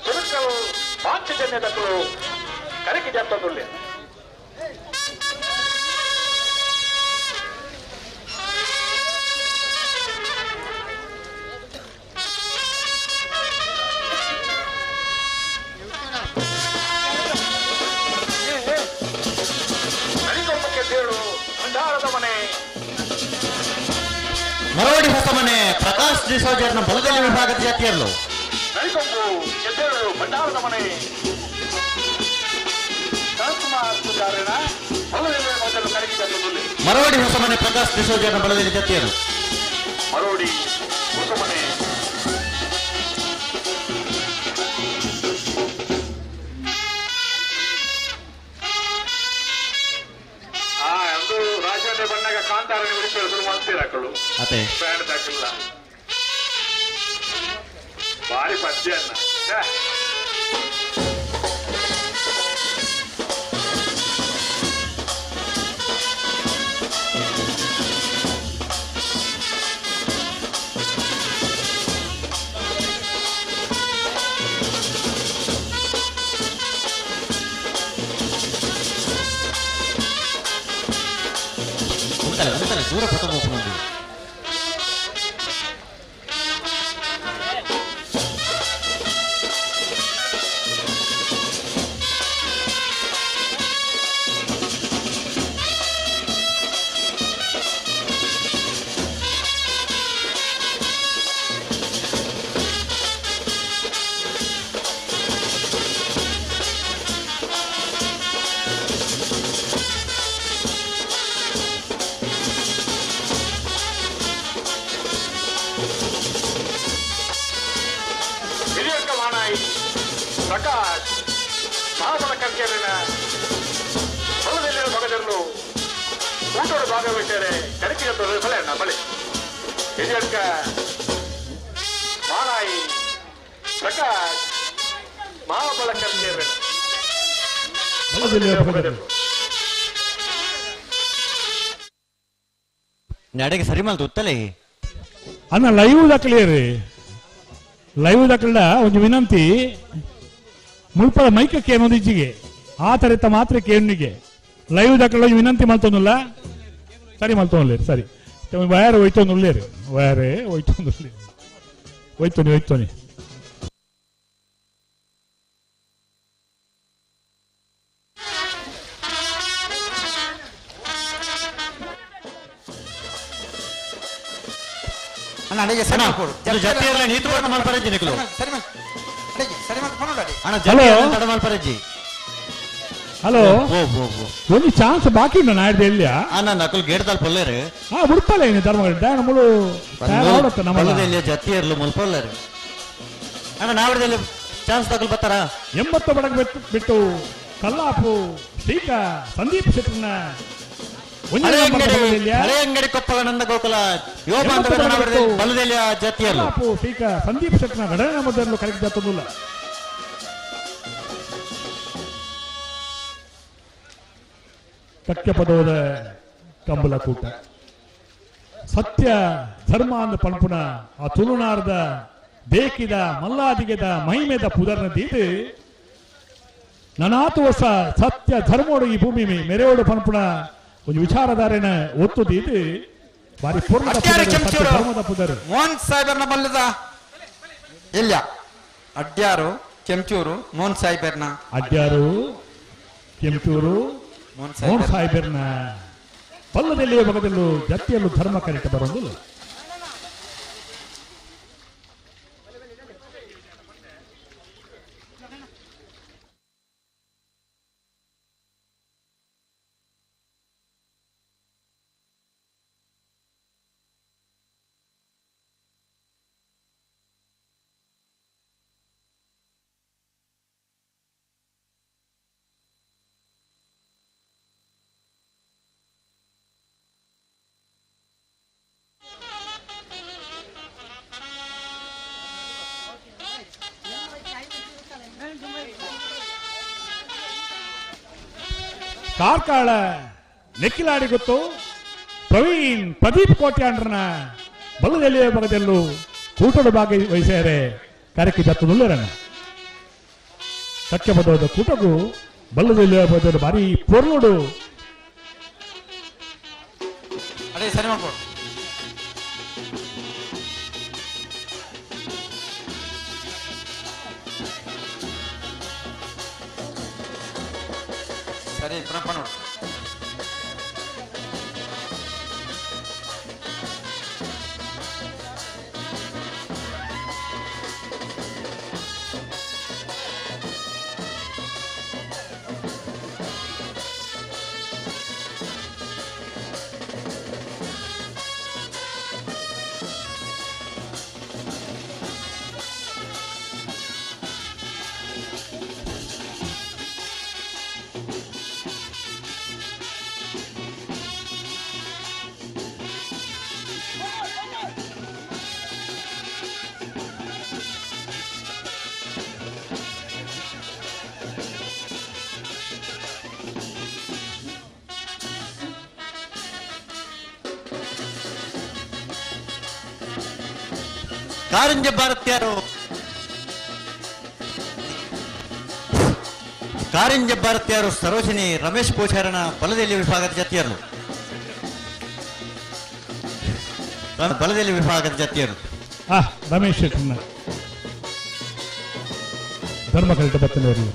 ಸುರಕ್ಷವು ಪಾಂಚಜನ್ಯದಕ್ಕೂ ಕರಕಿ ಜಾತದಲ್ಲಿ. ಮರವಡಿ ಹೊಸಮನೆ ಪ್ರಕಾಶ್ ಡಿಸೋಜರ್ನ ಬಲದಲ್ಲಿ ವಿಭಾಗದ ಜಾತಿಯಲ್ಲೂ. ನರಿಕೊಂಬು ಎದ್ದೇಳು ಭಂಡಾರದ ಮನೆ ಶರತ್ಕುಮಾರ್ ಪೂಜಾರನ ಬಲದಲ್ಲಿ ಮೊದಲು ಕರಗಿದ. ಮರವಡಿ ಹೊಸಮನೆ ಪ್ರಕಾಶ್ ಡಿಸೋಜರ್ನ ಬಲದಲ್ಲಿ ಜಾತಿಯಲ್ಲೂ. ಮರೋಡಿ ಹೊಸಮನೆ ಅದು ರಾಜನೇ ಬಣ್ಣಗ ಕಾಂತಾರನೆ ಉಳಿಸಲು ಶುರು ಮಾಡ್ತೀರಾಕಳು ಅದೇ ಬ್ಯಾಂಡ್ ಹಾಕಿಲ್ಲ ಭಾರಿ ಪದ್ಯ ಅನ್ನ. ಉಂಟಲ್ಲ ಉಂಟಲ್ಲ ದೂರ ಪತಂಗ ಹೋಗ್ಕೊಂಡು. ಪ್ರಕಾಶ್ ಮಹಾಬಲ ಕರ್ಕೇರಿನ ಹೊಲದಲ್ಲಿರುವ ಮಗದರಲು ಊಟೋಡು ಭಾಗವಹಿಸಿದರೆ ಕರಕಿದ ಬಳೆ ಅಣ್ಣ ಬಳೆ. ಹಿರಿಯಡ್ಕ ಮಾನಾಯಿ ಪ್ರಕಾಶ್ ಮಹಾಬಲ ಕರ್ಕೇರಿನ ನಡೆಗೆ ಸರಿ ಮಲ್ತು ಉತ್ತಲೇ ಅಣ್ಣ ಲೈವ್ ದಾಖಲೆಯರಿ ಲೈವ್ ದಾಖಲ ಒಂದು ವಿನಂತಿ ಮುಲ್ಪದ ಮೈಕಕ್ಕೆ ಏನೊಂದು ಇಜ್ಜಿಗೆ ಆ ತರತ ಮಾತ್ರ ಕೇಣಿಗೆ ಲೈವ್ ದಾಖಲ ವಿನಂತಿ ಮಲ್ತೊಂದುಲ್ಲ ಸರಿ ಮಲ್ತೊಂದುಲ್ಲೇರಿ ಸರಿ ವಯರ್ ಹೋಯ್ತೊಂದುಲ್ಲೇರಿ ವಯರೇ ಹೋಯ್ತೊಂದುಲ್ಲೇರಿ ಹೋಯ್ತೊನಿ ಹೋಯ್ತೊನಿ. ಅಣ್ಣ ಅಡಿಗೆ ಸರಿ ಮಾಡ್ಕೊಡು. ಜತ್ತಿಯರ್ಲ ನೀತು ಬರ್ತ ಮಲ್ಪರಜ್ಜಿ ನಿಕುಲು. ಸರಿ ಮಾಡ್ ಅಡಿಗೆ ಸರಿ ಮಾಡ್ಕೊಂಡು ಅಡಿ. ಅಣ್ಣ ಜತ್ತಿಯರ್ಲ ತಡ ಮಲ್ಪರಜ್ಜಿ. ಹಲೋ ಒಂದು ಚಾನ್ಸ್ ಬಾಕಿ ಉಂಟು ನಾಡ್ದು ಎಲ್ಲಿಯ ಅಣ್ಣ ನಕುಲ್ ಗೇಟ್ ದಲ್ ಪೊಲ್ಲೇರು. ಹಾ ಉಡುಪಲ್ಲ ಏನು ಧರ್ಮಗಳು ದಾಯಣ ಮುಳು ನಮ್ಮ ಬಲ್ಲದೆಲ್ಲಿಯ ಜತ್ತಿಯರ್ಲು ಮುಲ್ಪೊಲ್ಲೇರು. ಅಣ್ಣ ನಾವಡದಲ್ಲಿ ಚಾನ್ಸ್ ತಗೊಳ್ ಬರ್ತಾರ. 80 ಬಡಗ ಬಿಟ್ಟು ಕಲ್ಲಾಪು ಶ್ರೀಕಾ ಸಂದೀಪ್ ಶೆಟ್ಟರ್ನ ಹಳೆಯಂಗಡಿ ಕೊಪ್ಪಳ ನಂದ ಗೋಕುಲ ಯುವ ಬಲದೆಲ್ಲಿಯ ಜತ್ತಿಯರ್ಲು ಕಲ್ಲಾಪು ಶ್ರೀಕಾ ಸಂದೀಪ್ ಶೆಟ್ಟರ್ನ ಘಟನೆ ಮೊದಲು ಕರೆಕ್ಟ್ ಜಾತದಲ್ಲ. ಕಕ್ಕೆಪದೋದ ಕಂಬಲ ಕೂಟ ಸತ್ಯ ಧರ್ಮ ಅಂದ ಪಣಪುಣ ಆ ತುಳುನಾರ್ದ ದೇಕಿದ ಮಲ್ಲಾದಿಗೆದ ಮಹಿಮೆದ ಪುದರ್ನ ದೀದು ನನಾತು ವರ್ಷ ಸತ್ಯ ಧರ್ಮೋಡು ಈ ಭೂಮಿ ಮೆರೆಯೋಡು ಪಣಪುಣ ಒಂದು ವಿಚಾರಧಾರೆನ ಒತ್ತು ದೀದು ಬಾರಿ ಪೂರ್ಣ ಧರ್ಮದ ಪುದರ್. ಮೋಹನ್ ಸಾಹೇಬರ್ನ ಬಲ್ಲದ ಇಲ್ಲ ಅಡ್ಯಾರು ಕೆಂಚೂರು ಮೋಹನ್ ಸಾಹೇಬರ್ನ ಅಡ್ಯಾರು ಕೆಂಚೂರು ಮೋಹನ್ ಸಾಹೇಬರ್ನ ಪಲ್ಲದಲ್ಲಿ ಭಾಗದಲ್ಲೂ ಜತ್ತಿಯಲ್ಲೂ ಧರ್ಮ ಕರೆಕ್ಟ್ ಬರೋದಿಲ್ಲ. ಕಾರ್ಕಳ ನೆಕ್ಕಿಲಾಡಿ ಗೊತ್ತು ಪ್ರವೀಣ್ ಪ್ರದೀಪ್ ಕೋಟ್ಯಾಂಡ್ರನ ಬಲ್ಲದೆಲ್ಲಿಯ ಭಾಗದಲ್ಲೂ ಕೂಟದ ಭಾಗವಹಿಸ್ಯಾರೆ ಕಾರ್ಯಕ್ಕೆ ಜತ್ತದುಲ್ಲರನ್ನ ಕಕ್ಕೆ ಬದೋದ ಕೂಟಗೂ ಬಲ್ಲದೆಲ್ಲಿಯ ಭಾಗದಲ್ಲಿ ಭಾರಿ ಪೊರ್ಲುಡು. ಅದೇ ಸರಿ ಮಾಡ್ಕೊಡು. ಸರಿ ಪುನಃ ನೋಡು. ಕಾರಂಜ ಭಾರತೀಯರು ಕಾರಂಜ ಭಾರತೀಯರು ಸರೋಜಿನಿ ರಮೇಶ್ ಪೂಜಾರನ ಬಲದೆಲ್ಲಿ ವಿಭಾಗದ ಜಾತಿಯರು ಬಲದೆಲ್ಲಿ ವಿಭಾಗದ ಜಾತಿಯರು ರಮೇಶ್ ಶೆಟ್ಟರ್ನ ಧರ್ಮ ಕಲಿತ ಬತ್ತನವರು.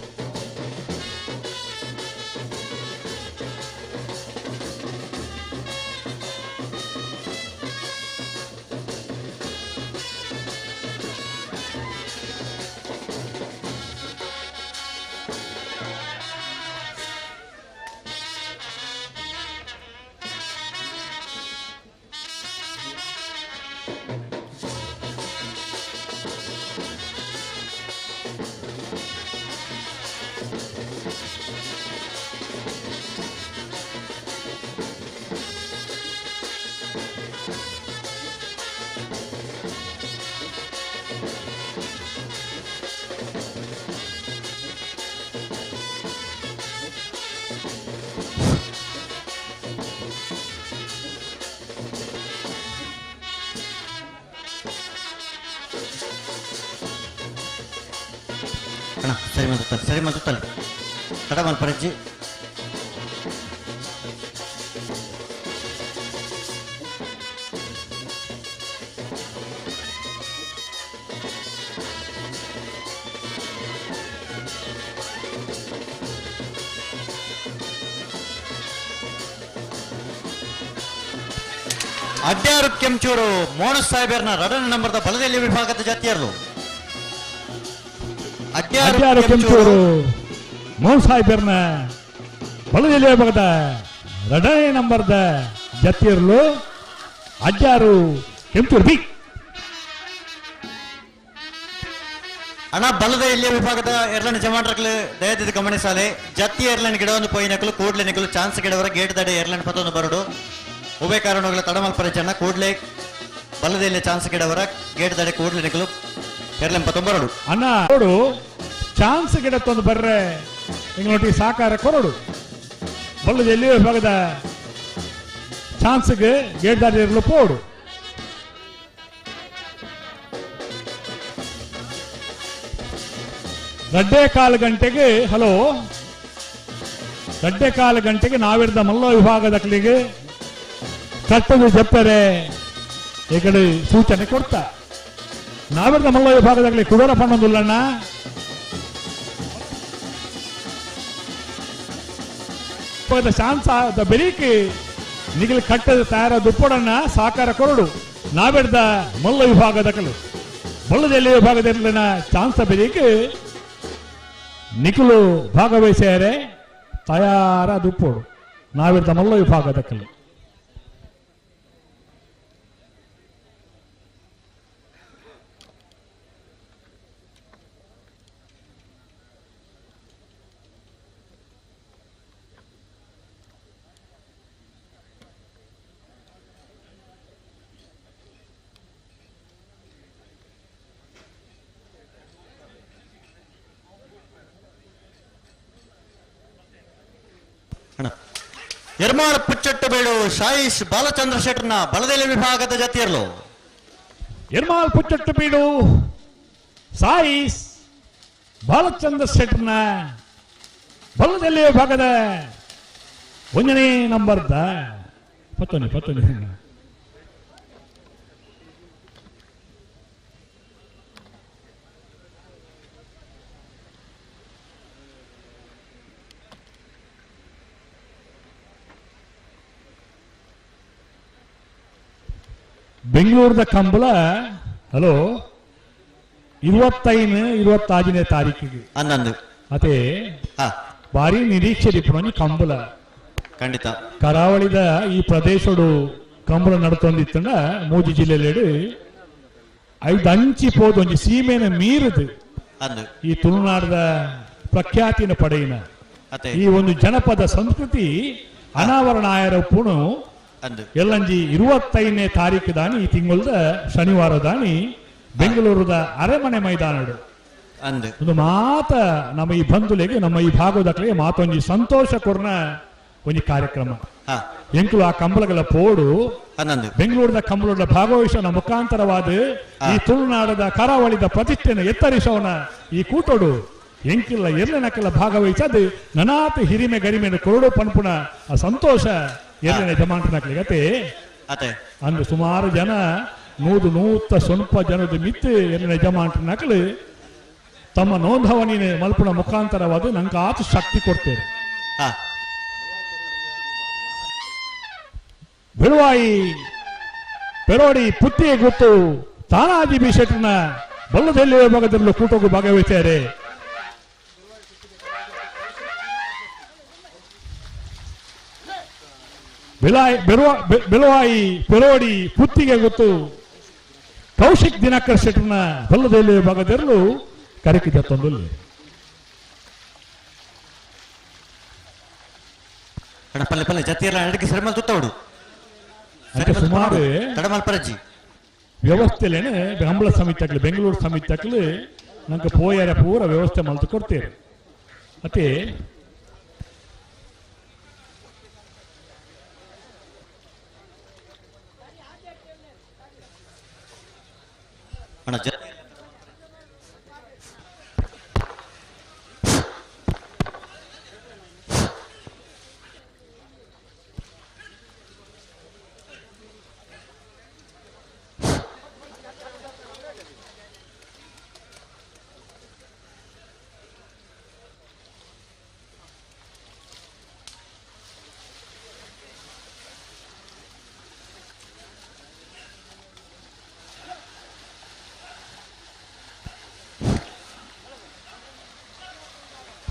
ಅಣ್ಣ ಸರಿ ಮಾತಾಡ್ತಾರೆ ಸರಿ ಮಾತಾಡ್ತಾರೆ ತಡ ಮಲ್ಪರಜ್ಜಿ. ಅಡ್ಯಾರು ಕೆಂಚೂರು ಮೋನು ಸಾಹೇಬರ್ನ ರಡನ ನಂಬರ್ದ ಬಲದಲ್ಲಿ ವಿಭಾಗದ ಜಾತಿಯರು. ಅಡ್ಯಾರು ಕೆಂಚೂರು ಮೋಹನ್ ಸಾಹೇಬರ್ನ ಬಲದಲ್ಲಿ ವಿಭಾಗದ ಎರಡನೇ ನಂಬರ್ದ ಜತ್ತಿಯರ್ಲು ಅಜ್ಜಾರು ಕೆಂಚೂರು ಬಿ. ಅಣ್ಣ ಬಲದ ಎಲ್ಲಿಯ ವಿಭಾಗದ ಏರ್ಲೈನ್ ಜಮಾನ್ರಕ್ಲು ದಯದಿದ್ದು ಗಮನಿಸಾಲೆ. ಜತ್ತಿ ಏರ್ಲೈನ್ ಗಿಡವನ್ನು ಪೋಯಿನಕಲು ಕೂಡ್ಲೆ ನಿಕಲು ಚಾನ್ಸ್ ಗಿಡವರ ಗೇಟ್ ದಡೆ ಏರ್ಲೈನ್ ಪತ್ತೊಂದು ಬರಡು ಉಭಯ ಕಾರಣಗಳ ತಡಮಲ್ ಪರಿಚಯನ ಕೂಡ್ಲೆ ಬಲದ ಎಲ್ಲಿಯ ಚಾನ್ಸ್ ಗಿಡವರ ಗೇಟ್ ದಡೆ ಕೂಡ್ಲೆ ನಿಕಲು ಏರ್ಲೈನ್ ಪತ್ತೊಂದು ಬರಡು. ಅಣ್ಣ ನೋಡು ಚಾನ್ಸ್ ಗಿಡತ್ತೊಂದು ಬರ್ರೆ ಇಂಗ್ಲೋಟಿ ಸಾಕಾರ ಕೊರಡು ಬಲ್ಲದ ಎಲ್ಲಿಯ ವಿಭಾಗದ ಚಾನ್ಸ್ಗೆ ಗೇಟ್ ದಾಡಿ ಇರಲು ಪೋಡು. ಗಡ್ಡೆ ಕಾಲು ಗಂಟೆಗೆ ಹಲೋ ಗಡ್ಡೆ ಕಾಲು ಗಂಟೆಗೆ ನಾವಿರ್ದ ಮಲ್ಲ ವಿಭಾಗದ ಕಲಿಗೆ ಕಟ್ಟದು ಜಪ್ಪರೆ ಈ ಕಡೆ ಸೂಚನೆ ಕೊಡ್ತಾ ನಾವಿರ್ದ ಮಲ್ಲ ವಿಭಾಗದ ಕುಡೋರ ಪಣ್ಣೊಂದುಲ್ಲಣ್ಣ ಚಾನ್ಸ್ ಬೆರೀಕಿ ನಿಗಲು ಕಟ್ಟದ ತಯಾರ ದುಪ್ಪಡನ್ನ ಸಾಕಾರ ಕೊರಡು ನಾವಿರ್ದ ಮಲ್ಲ ವಿಭಾಗದ ಕಲು ಬಲ್ಲದಲ್ಲಿ ವಿಭಾಗದ ಚಾನ್ಸ್ ಬೆರೀಕಿ ನಿಖಲು ಭಾಗವಹಿಸ್ಯಾರೆ ತಯಾರ ದುಪ್ಪೋಡು ನಾವಿರ್ದ ಮಲ್ಲ ವಿಭಾಗದ ಕಲು. ಎರ್ಮಾಳ್ ಪುಚ್ಚಟ್ಟು ಬೇಡು ಸಾಯಿಶ್ ಬಾಲಚಂದ್ರ ಶೆಟ್ಟರ್ನ ಬಲದೆಲೆ ವಿಭಾಗದ ಜತಿಯರ್ಲು. ಎರ್ಮಾಳ್ ಪುಚ್ಚಟ್ಟು ಬೀಡು ಸಾಯಿಶ್ ಬಾಲಚಂದ್ರ ಶೆಟ್ಟರ್ನ ಬಲದೆಲೆ ವಿಭಾಗದ ಒಂದನೇ ನಂಬರ್ದ ಪತ್ತೊಂದು ಪತ್ತೊಂದು ಬೆಂಗಳೂರದ ಕಂಬಳ ಹಲೋ 25 26ನೇ ತಾರೀಕಿಗೆ 11 ಅದೇ ಭಾರಿ ನಿರೀಕ್ಷೆ ಇಪ್ಪಣಿ ಕಂಬಳ ಖಂಡಿತ ಕರಾವಳಿದ ಈ ಪ್ರದೇಶಡು ಕಂಬಳ ನಡತೊಂದಿತ್ತಂಡ ಮೂಜಿ ಜಿಲ್ಲೆಯಲ್ಲಿ ಐದು ಅಂಚಿ ಪೋದು ಒಂಜಿ ಸೀಮೆನ ಮೀರದು ಈ ತುಳುನಾಡದ ಪ್ರಖ್ಯಾತಿನ ಪಡೆಯಿನ ಈ ಒಂದು ಜನಪದ ಸಂಸ್ಕೃತಿ ಅನಾವರಣ ಆಯರ ಪುಣು ಎಲ್ಲಂಜಿ 25ನೇ ತಾರೀಕು ದಾನಿ ಈ ತಿಂಗಳದ ಶನಿವಾರ ದಾನಿ ಬೆಂಗಳೂರದ ಅರಮನೆ ಮೈದಾನಡು ಒಂದು ಮಾತ ನಮ್ಮ ಈ ಬಂಧುಲೆಗೆ ನಮ್ಮ ಈ ಭಾಗದಕ್ಲೆಗೆ ಮಾತೊಂಜಿ ಸಂತೋಷ ಕೊರ್ನ ಒಂಜಿ ಕಾರ್ಯಕ್ರಮ ಎಂಕುಲು ಆ ಕಂಬಳಗಳ ಪೋಡು ಬೆಂಗಳೂರದ ಕಂಬಳದ ಭಾಗವಹಿಸೋಣ ಮುಖಾಂತರವಾದ ಈ ತುಳುನಾಡದ ಕರಾವಳಿದ ಪ್ರತಿಷ್ಠೆನ ಎತ್ತರಿಸೋಣ ಈ ಕೂಟೋಡು ಎಂಕಿಲ್ಲ ಎಲ್ಲನಕ್ಕೆಲ್ಲ ಭಾಗವಹಿಸದು ನನಾತ ಹಿರಿಮೆ ಗರಿಮೆನ ಕೊರಡು ಪನ್ಪುಣ ಆ ಸಂತೋಷ ಎಲ್ಲನೇ ಜಮಾಂಟನಕ್ಲಿಗತೆ ಅಂದ್ರೆ ಸುಮಾರು ಜನ 100 ಜನದ ಮಿತ್ತು ಎಲ್ಲನೇ ಜಮಾಂಟನಕ್ಲು ತಮ್ಮ ನೋಂದವನಿನ ಮಲ್ಪುಣ ಮುಖಾಂತರವಾದ ನಂಗೆ ಆತ ಶಕ್ತಿ ಕೊಡ್ತೇವೆ. ಬೆಳುವಾಯಿ ಪೆರೋಡಿ ಪುತ್ತಿಗೆ ಗೊತ್ತು ತಾನಾಜಿ ಬಿ ಶೆಟ್ಟರ್ನ ಬಲ್ಲದಲ್ಲಿ ವಿಭಾಗದಲ್ಲೂ ಕೂಟಕ್ಕೂ ಭಾಗವಹಿಸ್ತಾರೆ. ಬೆಳುವಾಯಿ ಪೆರೋಡಿ ಪುತ್ತಿಗೆ ಗೊತ್ತು ಕೌಶಿಕ್ ದಿನಕರ್ ಶೆಟ್ಟರ್ನ ಬಲ್ಲದಲ್ಲಿ ವಿಭಾಗದಲ್ಲೂ ಕರೆಕಿದ ತೊಂದಲ್ಲಿ. ಪಲ್ಲೆ ಪಲ್ಲೆ ಜತಿಯಲ್ಲ ಅಡಿಗೆ ಸರಿಮಲ್ ತುತ್ತವಡು ಸುಮಾರು ವ್ಯವಸ್ಥೆಲೇನೆ ಕಂಬಳ ಸಮಿತಿ ಆಗಲಿ ಬೆಂಗಳೂರು ಸಮಿತಿ ಆಗಲಿ ನಂಗೆ ಪೋಯರ ಪೂರ ವ್ಯವಸ್ಥೆ ಮಲ್ತು ಕೊಡ್ತೀರಿ. ಮತ್ತೆ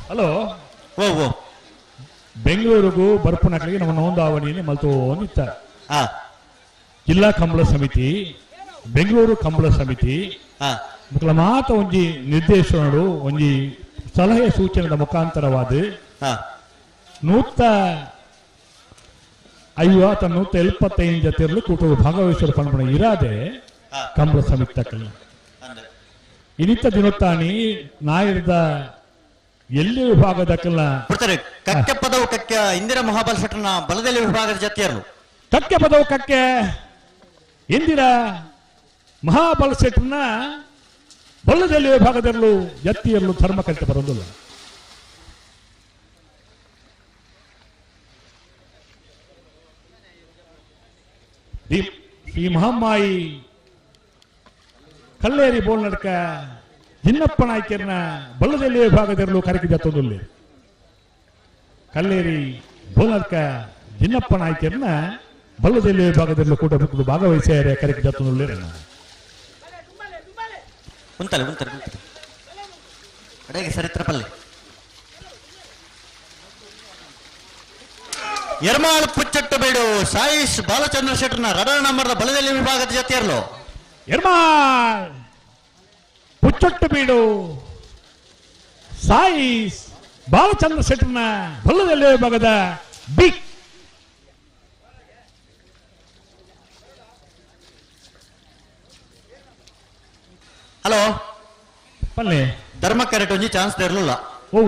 ಹಲೋ ಓ ಓ ಬೆಂಗಳೂರಿಗೂ ಬರ್ಪುನಕಲಿಗೆ ನಮ್ಮ ನೋಂದಾವಣಿಯನ್ನು ಮಲ್ತೋನಿತ್ತ ಜಿಲ್ಲಾ ಕಂಬಳ ಸಮಿತಿ ಬೆಂಗಳೂರು ಕಂಬಳ ಸಮಿತಿ ಮುಕ್ಕಲ ಮಾತ ಒಂಜಿ ನಿರ್ದೇಶನಡು ಒಂಜಿ ಸಲಹೆ ಸೂಚನೆದ ಮುಖಾಂತರವಾದ 150 175 ಜೊತೆಯಲ್ಲೂ ಕೂಟದ ಭಾಗವಹಿಸಲು ಪಣಪಣ ಇರಾದೆ ಕಂಬಳ ಸಮಿತಿ ತಕ್ಕಲ್ಲ ಇನ್ನಿತ್ತ ದಿನೊತ್ತಾನಿ ನಾಯರದ ಎಲ್ಲಿ ವಿಭಾಗದಕ್ಕಲ್ಲ ಕಕ್ಕೆ ಪದವು ಕಕ್ಕೆ ಇಂದಿರಾ ಮಹಾಬಲ್ ಶೆಟ್ಟರ್ನ ಬಲದಲ್ಲಿ ವಿಭಾಗದ ಜೊತೆಯರು ಕಕ್ಕೆ ಪದವು ಕಕ್ಕೆ ಇಂದಿರಾ ಮಹಾಬಲ ಶೆಟ್ಟರ್ನ ಬಲದಲ್ಲಿ ವಿಭಾಗದಲ್ಲೂ ಜತ್ತಿಯಲ್ಲೂ ಧರ್ಮ ಕಲಿತ ಬರೋದಿಲ್ಲ. ಶ್ರೀ ಮಹಮ್ಮಾಯಿ ಕಲ್ಲೇರಿ ಬೋಲ್ನಡ್ಕ ಜಿನ್ನಪ್ಪ ನಾಯ್ಕರ್ನ ಬಲ್ಲದಲ್ಲಿ ವಿಭಾಗದಲ್ಲೂ ಕರಕಿದ ತೊಂದುಲ್ಲಿ ಕಲ್ಲೇರಿ ಬೋಲ್ನಡ್ಕ ಜಿನ್ನಪ್ಪ ನಾಯ್ಕರ್ನ ಬಲ್ಲದಲ್ಲಿ ವಿಭಾಗದಲ್ಲೂ ಕೂಡ ಭಾಗವಹಿಸಿದರೆ ಕರಕಿದ ತೊಂದುಲ್ಲಿ. ಉಂತಲೆ ಉಂತಲೆ ಉಂತಲೆ ಕಡೆಗೆ ಸರಿತ್ರ ಪಲ್ಲೆ ಯರ್ಮಾಳ್ ಪುಚ್ಚಟ್ಟು ಬೇಡು ಸಾಯಿಶ್ ಬಾಲಚಂದ್ರ ಶೆಟ್ಟರ್ನ ರಡ ನಂಬರ್ದ ಬಲದಲ್ಲಿ ವಿಭಾಗದ ಜೊತೆಯರ್ಲು ಯರ್ಮಾಳ್ ಪುಚ್ಚೊಟ್ಟು ಬೀಡು ಸಾಯಿಶ್ ಬಾಲಚಂದ್ರ ಶೆಟ್ಟರ್ನ ಬಲದಲ್ಲಿ ವಿಭಾಗದ ಬಿ ಹಲೋ ಪಲ್ಲೆ ಧರ್ಮ ಕರೆಕ್ಟ್ ಒಂಜಿ ಚಾನ್ಸ್ ಇರಲಿಲ್ಲ. ಓ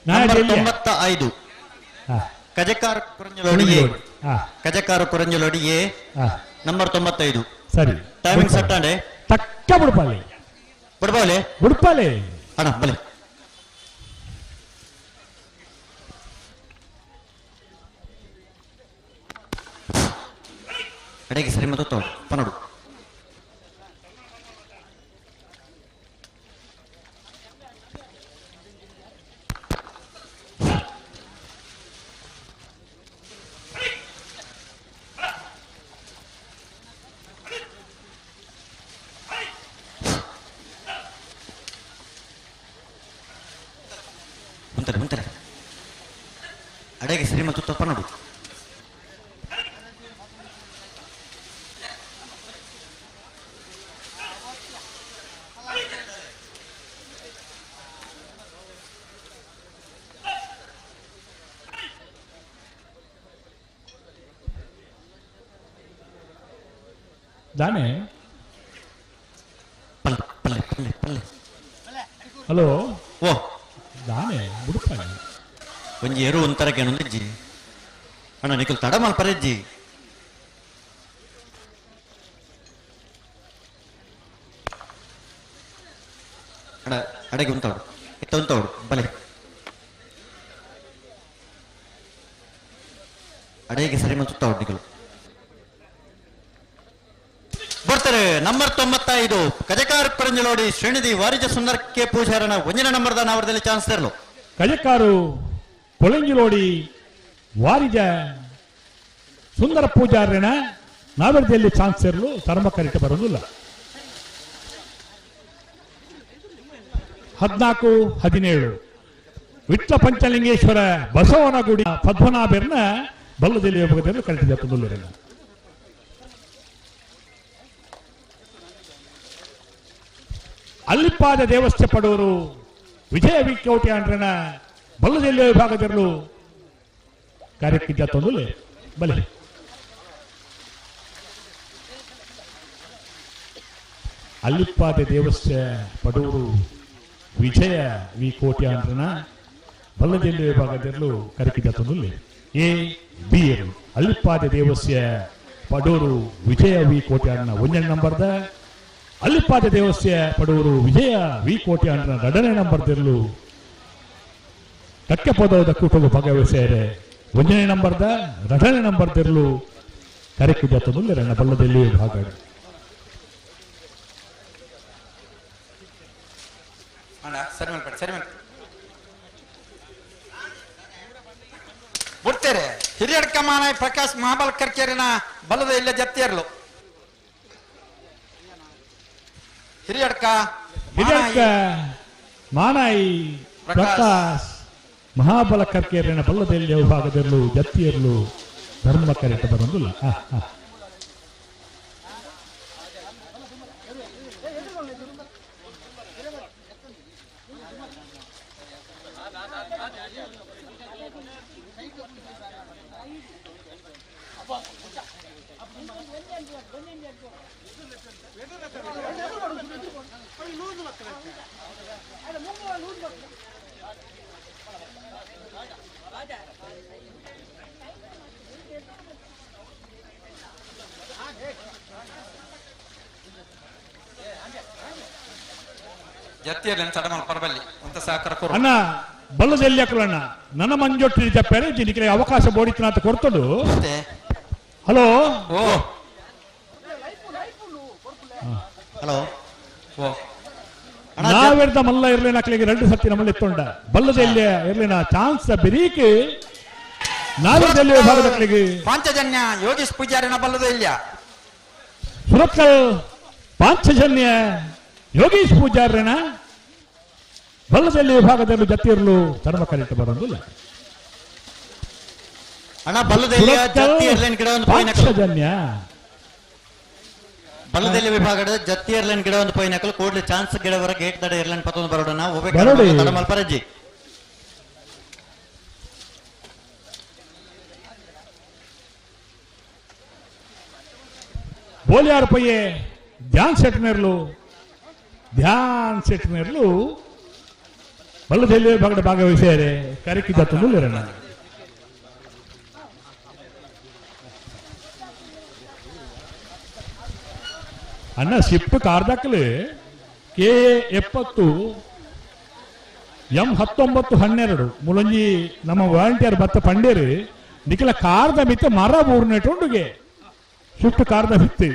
95 ಕಜಕಾರ ಕುರಂಜಲೋಡಿ ಎ ಕಜಕಾರ ಕುರಂಜಲೋಡಿ ಎ ನಂಬರ್ 95. ಸರಿ ಟೈಮಿಂಗ್ ಸೆಟ್ ಅಂಡೆ ತಕ್ಕ ಬುಡ್ಪಾಲೆ ಬುಡ್ಪಾಲೆ ಬುಡ್ಪಾಲೆ ಅಣ್ಣ ಬಲೆ ಅಡೆಗೆ ಸರಿ ಮತ್ತು ಪನಡು ಮುಂತಾರೆ ಮುಂತಾರೆ ಅಡೆಗೆ ಸರಿ ಮತ್ತು ತಪ್ಪ ನೋಡು. ದಾನೆ ಪಲ್ಲೆ ಪಲ್ಲೆ ಪಲ್ಲೆ ಪಲ್ಲೆ ಹಲೋ ಓ ದಾನೆ ಬುಡುಪಾನೆ ಒಂಜಿ ಎರು ಒಂಥರಕ್ಕೆ ಏನೊಂದಿಜ್ಜಿ ಅಣ್ಣ ನಿಖಲ್ ತಡ ಮಲ್ಪರೆಜ್ಜಿ ಅಡ ಅಡಗೆ ಉಂತವಡು ಇತ್ತ ಉಂತವಡು ಬಲೆ ಅಡೆಗೆ ಸರಿ ಮತ್ತು ನಿಖಲು ಬರ್ತಾರೆ. ನಂಬರ್ 95 ಕಜಕಾರ ಪರಂಜಲೋಡಿ ಶ್ರೀನಿಧಿ ವಾರಿಜ ಸುಂದರ್ ಕೆ ಪೂಜಾರನ ಒಂದಿನ ನಂಬರ್ದ ನಾವರದಲ್ಲಿ ಚಾನ್ಸ್ ತರಲು ಕಜಕಾರು ಕೊಳಂಜಿಲೋಡಿ ವಾರಿಜ ಸುಂದರ ಪೂಜಾರನ ನಾವರದಲ್ಲಿ ಚಾನ್ಸ್ ಸೇರಲು ಧರ್ಮ ಕರಿತ ಬರೋದಿಲ್ಲ. 14-17 ವಿಟ್ಲ ಪಂಚಲಿಂಗೇಶ್ವರ ಬಸವನಗುಡಿ ಪದ್ಮನಾಭರನ ಬಲ್ಲದಲ್ಲಿ ವಿಭಾಗದಲ್ಲಿ ಕರೆದಿದೆ. ಅಲ್ಲಿಪ್ಪಾದ ದೇವಸ್ಥೆ ಪಡೋರು ವಿಜಯ ವಿ ಕೋಟೆ ಅಂಡ್ರನ ಬಲ್ಲದಲ್ಲಿ ವಿಭಾಗದಲ್ಲೂ ಕಾರ್ಯಕ್ಕಿದ್ದ ತೊಂದರೆ ಬಲೆ ಅಲ್ಲಿಪ್ಪಾದ ದೇವಸ್ಥೆ ಪಡೂರು ವಿಜಯ ವಿ ಕೋಟೆ ಅಂಡ್ರನ ಬಲ್ಲದಲ್ಲಿ ವಿಭಾಗದಲ್ಲೂ ಕಾರ್ಯಕ್ಕಿದ್ದ ತೊಂದರೆ ಎ ಬಿ ಅಲ್ಲಿಪ್ಪಾದ ದೇವಸ್ಥೆ ಪಡೂರು ವಿಜಯ ವಿ ಕೋಟೆ ಅಣ್ಣ ಒಂದನೇ ನಂಬರ್ದ ಅಲ್ಲಿಪ್ಪಾದ ದೇವಸ್ಥೆ ಪಡೂರು ವಿಜಯ ವಿ ಕೋಟೆ ಅಣ್ಣನ ಎರಡನೇ ನಂಬರ್ದಿರಲು ಕಕ್ಕೆ ಪದವದ ಕೂಟವು ಭಾಗವಹಿಸಿದರೆ ಒಂದನೇ ನಂಬರ್ದ ಎರಡನೇ ನಂಬರ್ದಿರಲು ಕಾರ್ಯಕ್ರಮ ತೊಂದರೆ ಬಲ್ಲದಲ್ಲಿ ಭಾಗ ಬಿಡ್ತೇರೆ ಹಿರಿಯಡ್ಕ ಮಾನಾಯ್ ಪ್ರಕಾಶ್ ಮಹಾಬಲ್ಕರ್ ಕೇರಿನ ಬಲದ ಇಲ್ಲ ಜತ್ತಿಯರ್ಲು ಹಿರಿಯಡ್ಕ ಹಿರಿಯಡ್ಕ ಮಾನಾಯಿ ಪ್ರಕಾಶ್ ಮಹಾಬಲ ಕರ್ಕೇರಿನ ಬಲ್ಲದೆಲ್ಲಿಯ ವಿಭಾಗದಲ್ಲೂ ಜತ್ತಿಯಲ್ಲೂ ಧರ್ಮ ಕರೆಟ ಬರೋದಿಲ್ಲ. ಅಣ್ಣ ಬಲ್ಲದಲ್ಲಿ ಹಾಕಲಣ್ಣ ನನ್ನ ಮಂಜೊಟ್ಟಿ ಜಪ್ಪೇರೆ ಜಿನಿಕೆ ಅವಕಾಶ ಬೋಡಿತನ ಕೊಡ್ತಡು. ಹಲೋ ಹಲೋ ನಾವೆರ್ದ ಮಲ್ಲ ಇರ್ಲಿನ ಅಕ್ಲಿಗೆ ಎರಡು ಸತಿ ನಮ್ಮಲ್ಲಿ ಎತ್ತೊಂಡ ಬಲ್ಲದಲ್ಲಿ ಇರ್ಲಿನ ಚಾನ್ಸ್ ಬಿರೀಕಿ ನಾವೆರ್ದಲ್ಲಿ ವಿಭಾಗದ ಅಕ್ಲಿಗೆ ಪಾಂಚಜನ್ಯ ಯೋಗೇಶ್ ಪೂಜಾರಿನ ಬಲ್ಲದ ಇಲ್ಲ ಸುರತ್ಕಲ್ ಪಾಂಚಜನ್ಯ ಯೋಗೇಶ್ ಪೂಜಾರಿನ ಬಲ್ಲದಲ್ಲಿ ವಿಭಾಗದಲ್ಲಿ ಜತ್ತಿರಲು ಧರ್ಮ ಕರೆಕ್ಟ್ ಬರೋದಿಲ್ಲ. ಅಣ್ಣ ಬಲ್ಲದಲ್ಲಿ ಜತ್ತಿ ಏರ್ಲೈನ್ ಗಿಡ ಒಂದು ಪಾಂಚಜನ್ಯ ಬಲ್ಲದಲ್ಲಿ ವಿಭಾಗದ ಜತ್ತಿ ಏರ್ಲೈನ್ ಗಿಡ ಒಂದು ಪೈನಕಲ್ ಕೂಡಲೇ ಚಾನ್ಸ್ ಗಿಡವರ ಗೇಟ್ ದಡ ಏರ್ಲೈನ್ ಪತ್ತೊಂದು ಬರೋಣ ತಡಮಲ್ಪರಜ್ಜಿ. ಬೋಲಿಯಾರ್ ಪಯ್ಯೆ ಧ್ಯಾನ್ ಸೆಟ್ನೇರ್ಲು ಧ್ಯಾನ್ ಸೆಟ್ನೇರ್ಲು ಬಲ್ಲದಲ್ಲಿ ವಿಭಾಗದ ಭಾಗವಹಿಸಿದರೆ ಕರೆಕ್ಕಿದ್ದ ತುಂಬಿರಣ್ಣ. ಅಣ್ಣ ಶಿಫ್ಟ್ ಕಾರ್ದಾಕಲು ಕೆ 70 ಎಂ 19 12 ಮುಲಂಜಿ ನಮ್ಮ ವಾಲಂಟಿಯರ್ ಬತ್ತ ಪಂಡೇರು ನಿಖಲ ಕಾರ್ದ ಮಿತ್ತ ಮರ ಬೂರ್ನೆಟುಂಡುಗೆ ಶಿಫ್ಟ್ ಕಾರ್ದ ಮಿತ್ತು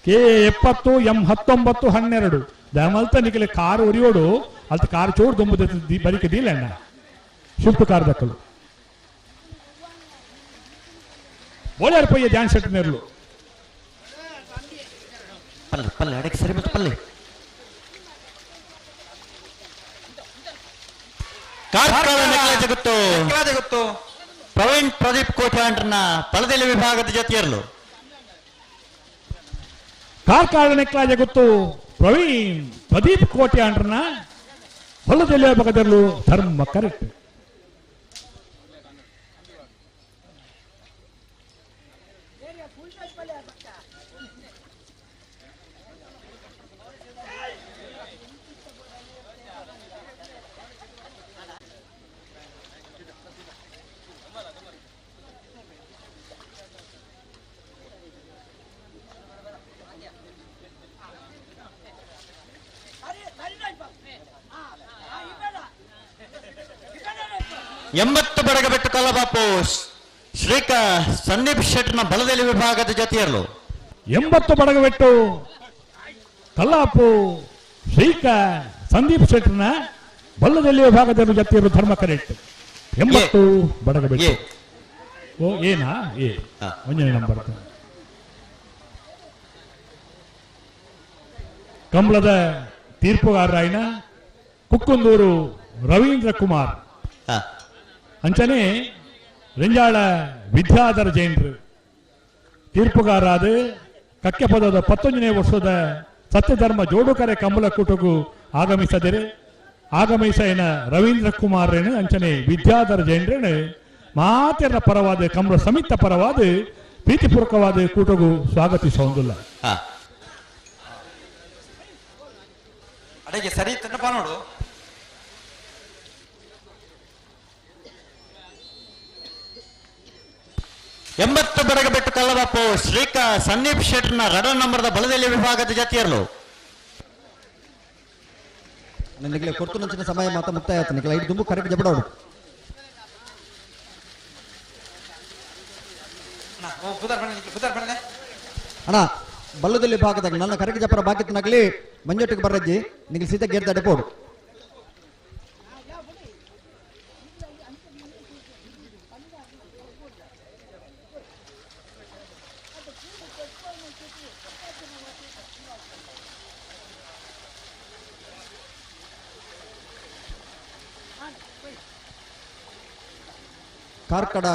ಕೆ 70 ಎಂ 19 12 ದಮಲ್ತ ನಿಖಲ ಕಾರ್ ಉರಿಯೋಡು ಅಲ್ತ ಕಾರ್ ಚೋಡು ದುಂಬುದ ಬರಿಕೆ ದೀಲ ಅಣ್ಣ ಶಿಫ್ಟ್ ಕಾರ್ದಕ್ಕಲು ಬೋಳ್ಯಾರ ಪಯ್ಯ ಧ್ಯಾನ್ ಶೆಟ್ಟಿನೇರ್ಲು ಪಲ್ಲೆ ಪಲ್ಲೆ ಅಡಕ್ಕೆ ಸರಿ ಮತ್ತು ಪಲ್ಲೆ ಕಾರ್ಕಳ ಜಗತ್ತು ಜಗತ್ತು ಪ್ರವೀಣ್ ಪ್ರದೀಪ್ ಕೋಟ್ಯಾಂಡ್ರನ್ನ ಪಳದಲ್ಲಿ ವಿಭಾಗದ ಜೊತೆಯರ್ಲು ಕಾರ್ಕಳ ನೆಕ್ಲಾ ಜಗತ್ತು ಪ್ರವೀಣ್ ಪ್ರದೀಪ್ ಕೋಟ್ಯಾಂಡ್ರನ್ನ ಹೊಲದಲ್ಲಿ ವಿಭಾಗದಲ್ಲೂ ಧರ್ಮ ಕರೆಕ್ಟ್. ಎಂಬತ್ತು ಬಡಗಬೆಟ್ಟು ಕಲ್ಲಬಾಪು ಶ್ರೀಕಾ ಸಂದೀಪ್ ಶೆಟ್ನ ಬಲದಲ್ಲಿ ವಿಭಾಗದ ಜೊತೆಯಲ್ಲೂ 80 ಬಡಗಬೆಟ್ಟು ಕಲ್ಲಾಪು ಶ್ರೀಕಾ ಸಂದೀಪ್ ಶೆಟ್ನ ಬಲ್ಲದಲ್ಲಿ ವಿಭಾಗದ ಜೊತೆಯರು ಧರ್ಮ ಕರೆಕ್ಟ್. 80 ಬಡಗಬೆಟ್ಟು ಓ ಏನಾ ಏ ಒಂದನೇ ನಂಬರ್ ಕಂಬಳದ ತೀರ್ಪುಗಾರರಾಯಿನ ಕುಕ್ಕುಂದೂರು ರವೀಂದ್ರ ಕುಮಾರ್ ಅಂಚನೆ ರೆಂಜಾಳ ವಿದ್ಯಾಧರ ಜೈನರು ತೀರ್ಪುಗಾರರಾದ ಕಕ್ಕೆಪದದ 19ನೇ ವರ್ಷದ ಸತ್ಯಧರ್ಮ ಜೋಡುಕರೆ ಕಂಬಳ ಕೂಟಗೂ ಆಗಮಿಸದಿರೆ ಆಗಮಿಸೈನ ರವೀಂದ್ರ ಕುಮಾರ್ರೇನು ಅಂಚನೆ ವಿದ್ಯಾಧರ ಜೈನರೇನು ಮಾತೆರ ಪರವಾದ ಕಂಬಳ ಸಮಿತ ಪರವಾದ ಪ್ರೀತಿಪೂರ್ವಕವಾದ ಕೂಟಗೂ ಸ್ವಾಗತಿಸೊಂದಿಲ್ಲ. ಅಡಿಗೆ ಸರಿ ತಿನ್ನಪ್ಪ ನೋಡು. ಎಂಬತ್ತು ಬಡಗಬೆಟ್ಟು ಕಲ್ಲಬಾಪು ಶ್ರೀಕಾ ಸಂದೀಪ್ ಶೆಟ್ನ ರಡ ನಂಬರ್ದ ಬಲದಲ್ಲಿ ವಿಭಾಗದ ಜೊತೆಯರ್ಲು ನಿಮಗೆ ಕೊಡ್ತು ನಂಚಿನ ಸಮಯ ಮಾತ ಮುಕ್ತಾಯ ಆಯ್ತು. ನಿಖಿಲ ಐದು ದುಂಬು ಕರೆಕ್ಟ್ ಜಬಡೋಡು. ಅಣ್ಣ ಬಲ್ಲದಲ್ಲಿ ಭಾಗದಾಗ ನನ್ನ ಕರೆಕ್ಟ್ ಜಪರ ಬಾಕಿತ್ತನಾಗಲಿ ಮಂಜೊಟ್ಟಿಗೆ ಬರ್ರಜ್ಜಿ ನಿಮಗೆ ಸೀತಾ ಗೇರ್ ದಾಡೆ ಪೋಡು. ಕಾರ್ಕಡ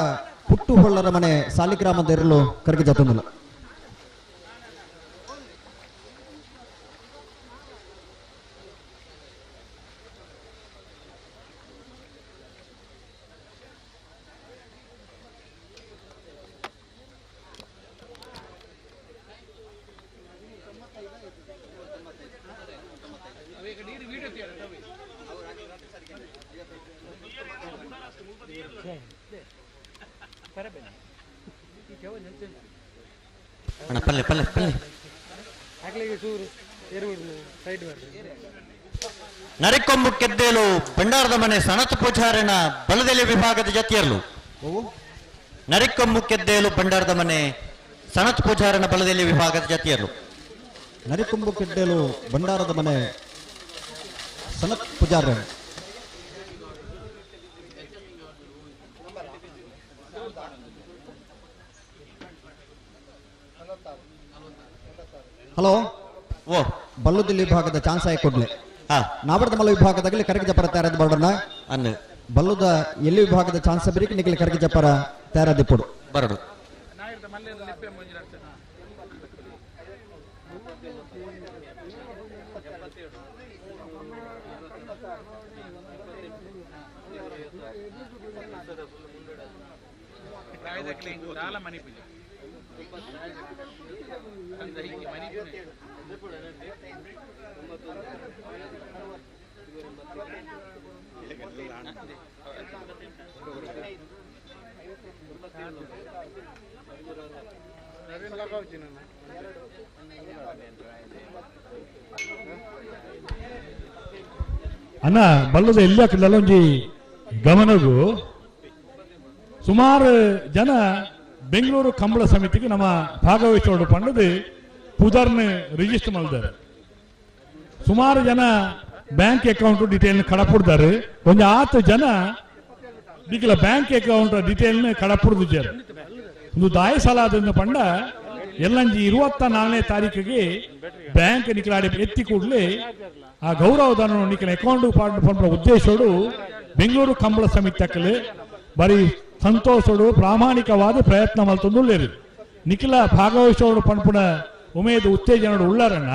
ಪುಟ್ಟುಹೊಳ್ಳರ ಮನೆ ಸಾಲಿಗ್ರಾಮದ ಇರಲು ಕರಗಿ ಜತೊಂದುಲ್ಲ. ಅಣ್ಣ ಪಲ್ಲೆ ಪಲ್ಲೆ ಪಲ್ಲೆ. ನರಿಕೊಂಬು ಕೆದ್ದೇಲು ಭಂಡಾರದ ಮನೆ ಸನತ್ ಪೂಜಾರನ ಬಲದೆಲೆ ವಿಭಾಗದ ಜತಿಯರ್ಲು. ನರಿಕೊಂಬು ಕೆದ್ದೇಲು ಭಂಡಾರದ ಮನೆ ಸನತ್ ಪೂಜಾರನ ಬಲದೆಲೆ ವಿಭಾಗದ ಜತಿಯರ್ಲು. ನರಿಕೊಂಬು ಕೆದ್ದೇಲು ಭಂಡಾರದ ಮನೆ ಸನತ್ ಪೂಜಾರ. ಹಲೋ ಓ ಬಲ್ಲುದಿಲ್ಲಿ ವಿಭಾಗದ ಚಾನ್ಸ್ ಆಗಿ ಕೊಡ್ಲೆ. ನಾವರ್ದ ಮಲ್ಲ ವಿಭಾಗದಾಗಲಿ ಕರಗಿ ಜಪರ ತಯಾರಾದ ಬರೋಣ ಅನ್ನು ಬಲ್ಲುದ ಎಲ್ಲಿ ವಿಭಾಗದ ಚಾನ್ಸ್ ಬರೀಕ್ ನಿಗಲಿ ಕರಗಿ ಜಪರ ತಯಾರಾದಿಪ್ಪಡು ಬರಡು. ಅಣ್ಣ ಬಲ್ಲದ ಎಲ್ಲ ಕಡಲೊಂಜಿ ಗಮನಗೂ ಸುಮಾರು ಜನ ಬೆಂಗಳೂರು ಕಂಬಳ ಸಮಿತಿಗೆ ನಮ್ಮ ಭಾಗವಹಿಸೋಡು ಪಂಡದು ಪುದರ್ನ ರಿಜಿಸ್ಟರ್ ಮಾಡಿದ್ದಾರೆ. ಸುಮಾರು ಜನ ಬ್ಯಾಂಕ್ ಅಕೌಂಟ್ ಡೀಟೇಲ್ ಕಡಪುಡ್ದಾರೆ. ಒಂದು ಆತು ಜನ ಈಗಲ ಬ್ಯಾಂಕ್ ಅಕೌಂಟ್ ಡೀಟೇಲ್ ಕಡಪುಡ್ದಿದ್ದಾರೆ. ಒಂದು ದಾಯ ಸಲ ಅದನ್ನು ಪಂಡ ಎಲ್ಲಂಜಿ 24ನೇ ತಾರೀಕಿಗೆ ಬ್ಯಾಂಕ್ ನಿಕಲಾಡಿ ಎತ್ತಿ ಕೂಡಲೇ ಆ ಗೌರವಧನ ನಿಕಲ ಅಕೌಂಟ್ ಪಂಡ ಉದ್ದೇಶೋಡು ಬೆಂಗಳೂರು ಕಂಬಳ ಸಮಿತಿ ಅಕ್ಕಲು ಬರೀ ಸಂತೋಷೋಡು ಪ್ರಾಮಾಣಿಕವಾದ ಪ್ರಯತ್ನ ಮಲ್ತೊಂದುಳ್ಳೇರು. ನಿಖಿಲ ಭಾಗವಹಿಸೋಡು ಪಂಪುನ ಉಮೇದು ಉತ್ತೇಜನೋಡು ಉಳ್ಳಾರಣ್ಣ.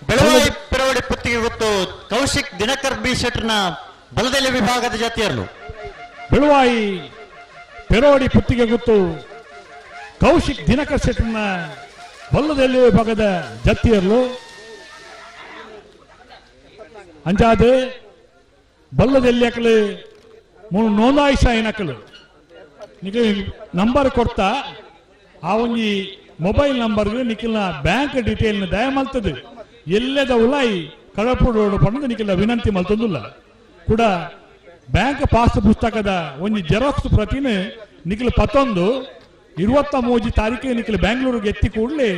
ಬೆಳವಾಯಿ ಪೆರವಡಿ ಪುತ್ತಿಗೆ ಗೊತ್ತು ಕೌಶಿಕ್ ದಿನಕರ್ ಬಿ ಶೆಟ್ಟರ್ನ ಬಲದೆಲೆ ವಿಭಾಗದ ಜಾತಿಯರ್ಲು. ಬೆಳವಾಯಿ ಪೆರೋಡಿ ಪುತ್ತಿಗೆ ಗೊತ್ತು ಕೌಶಿಕ್ ದಿನಕರ್ ಶೆಟ್ಟರ್ನ ಬಲ್ಲದೆಲೆ ವಿಭಾಗದ ಜತ್ತಿಯರ್ಲು. ಅಂಜಾದ ಬಲ್ಲದೆಲ್ಲಿ ಅಕಲು ಮೂರು ನೋಂದಾಯಿಸ ಏನಕಲು ನಿಖಿಲ್ ನಂಬರ್ ಕೊಡ್ತಾ ಆ ಒಂಜಿ ಮೊಬೈಲ್ ನಂಬರ್ಗೆ ನಿಖಿಲ್ನ ಬ್ಯಾಂಕ್ ಡೀಟೇಲ್ನ ದಯ ಮಲ್ತದೆ ಎಲ್ಲದ ಉಲಾಯಿ ಕಡಪುಡೋಡು ಪಂಡದು ನಿಖಿಲ ವಿನಂತಿ ಮಲ್ತೊಂದುಲ್ಲ. ಕೂಡ ಬ್ಯಾಂಕ್ ಪಾಸ್ ಪುಸ್ತಕದ ಒಂಜಿ ಜೆರಾಕ್ಸ್ ಪ್ರತಿನ ನಿಖಿಲ್ 11 23 ತಾರೀಕು ನಿಖಿಲ್ ಬೆಂಗಳೂರಿಗೆ ಎತ್ತಿ ಕೂಡಲೇ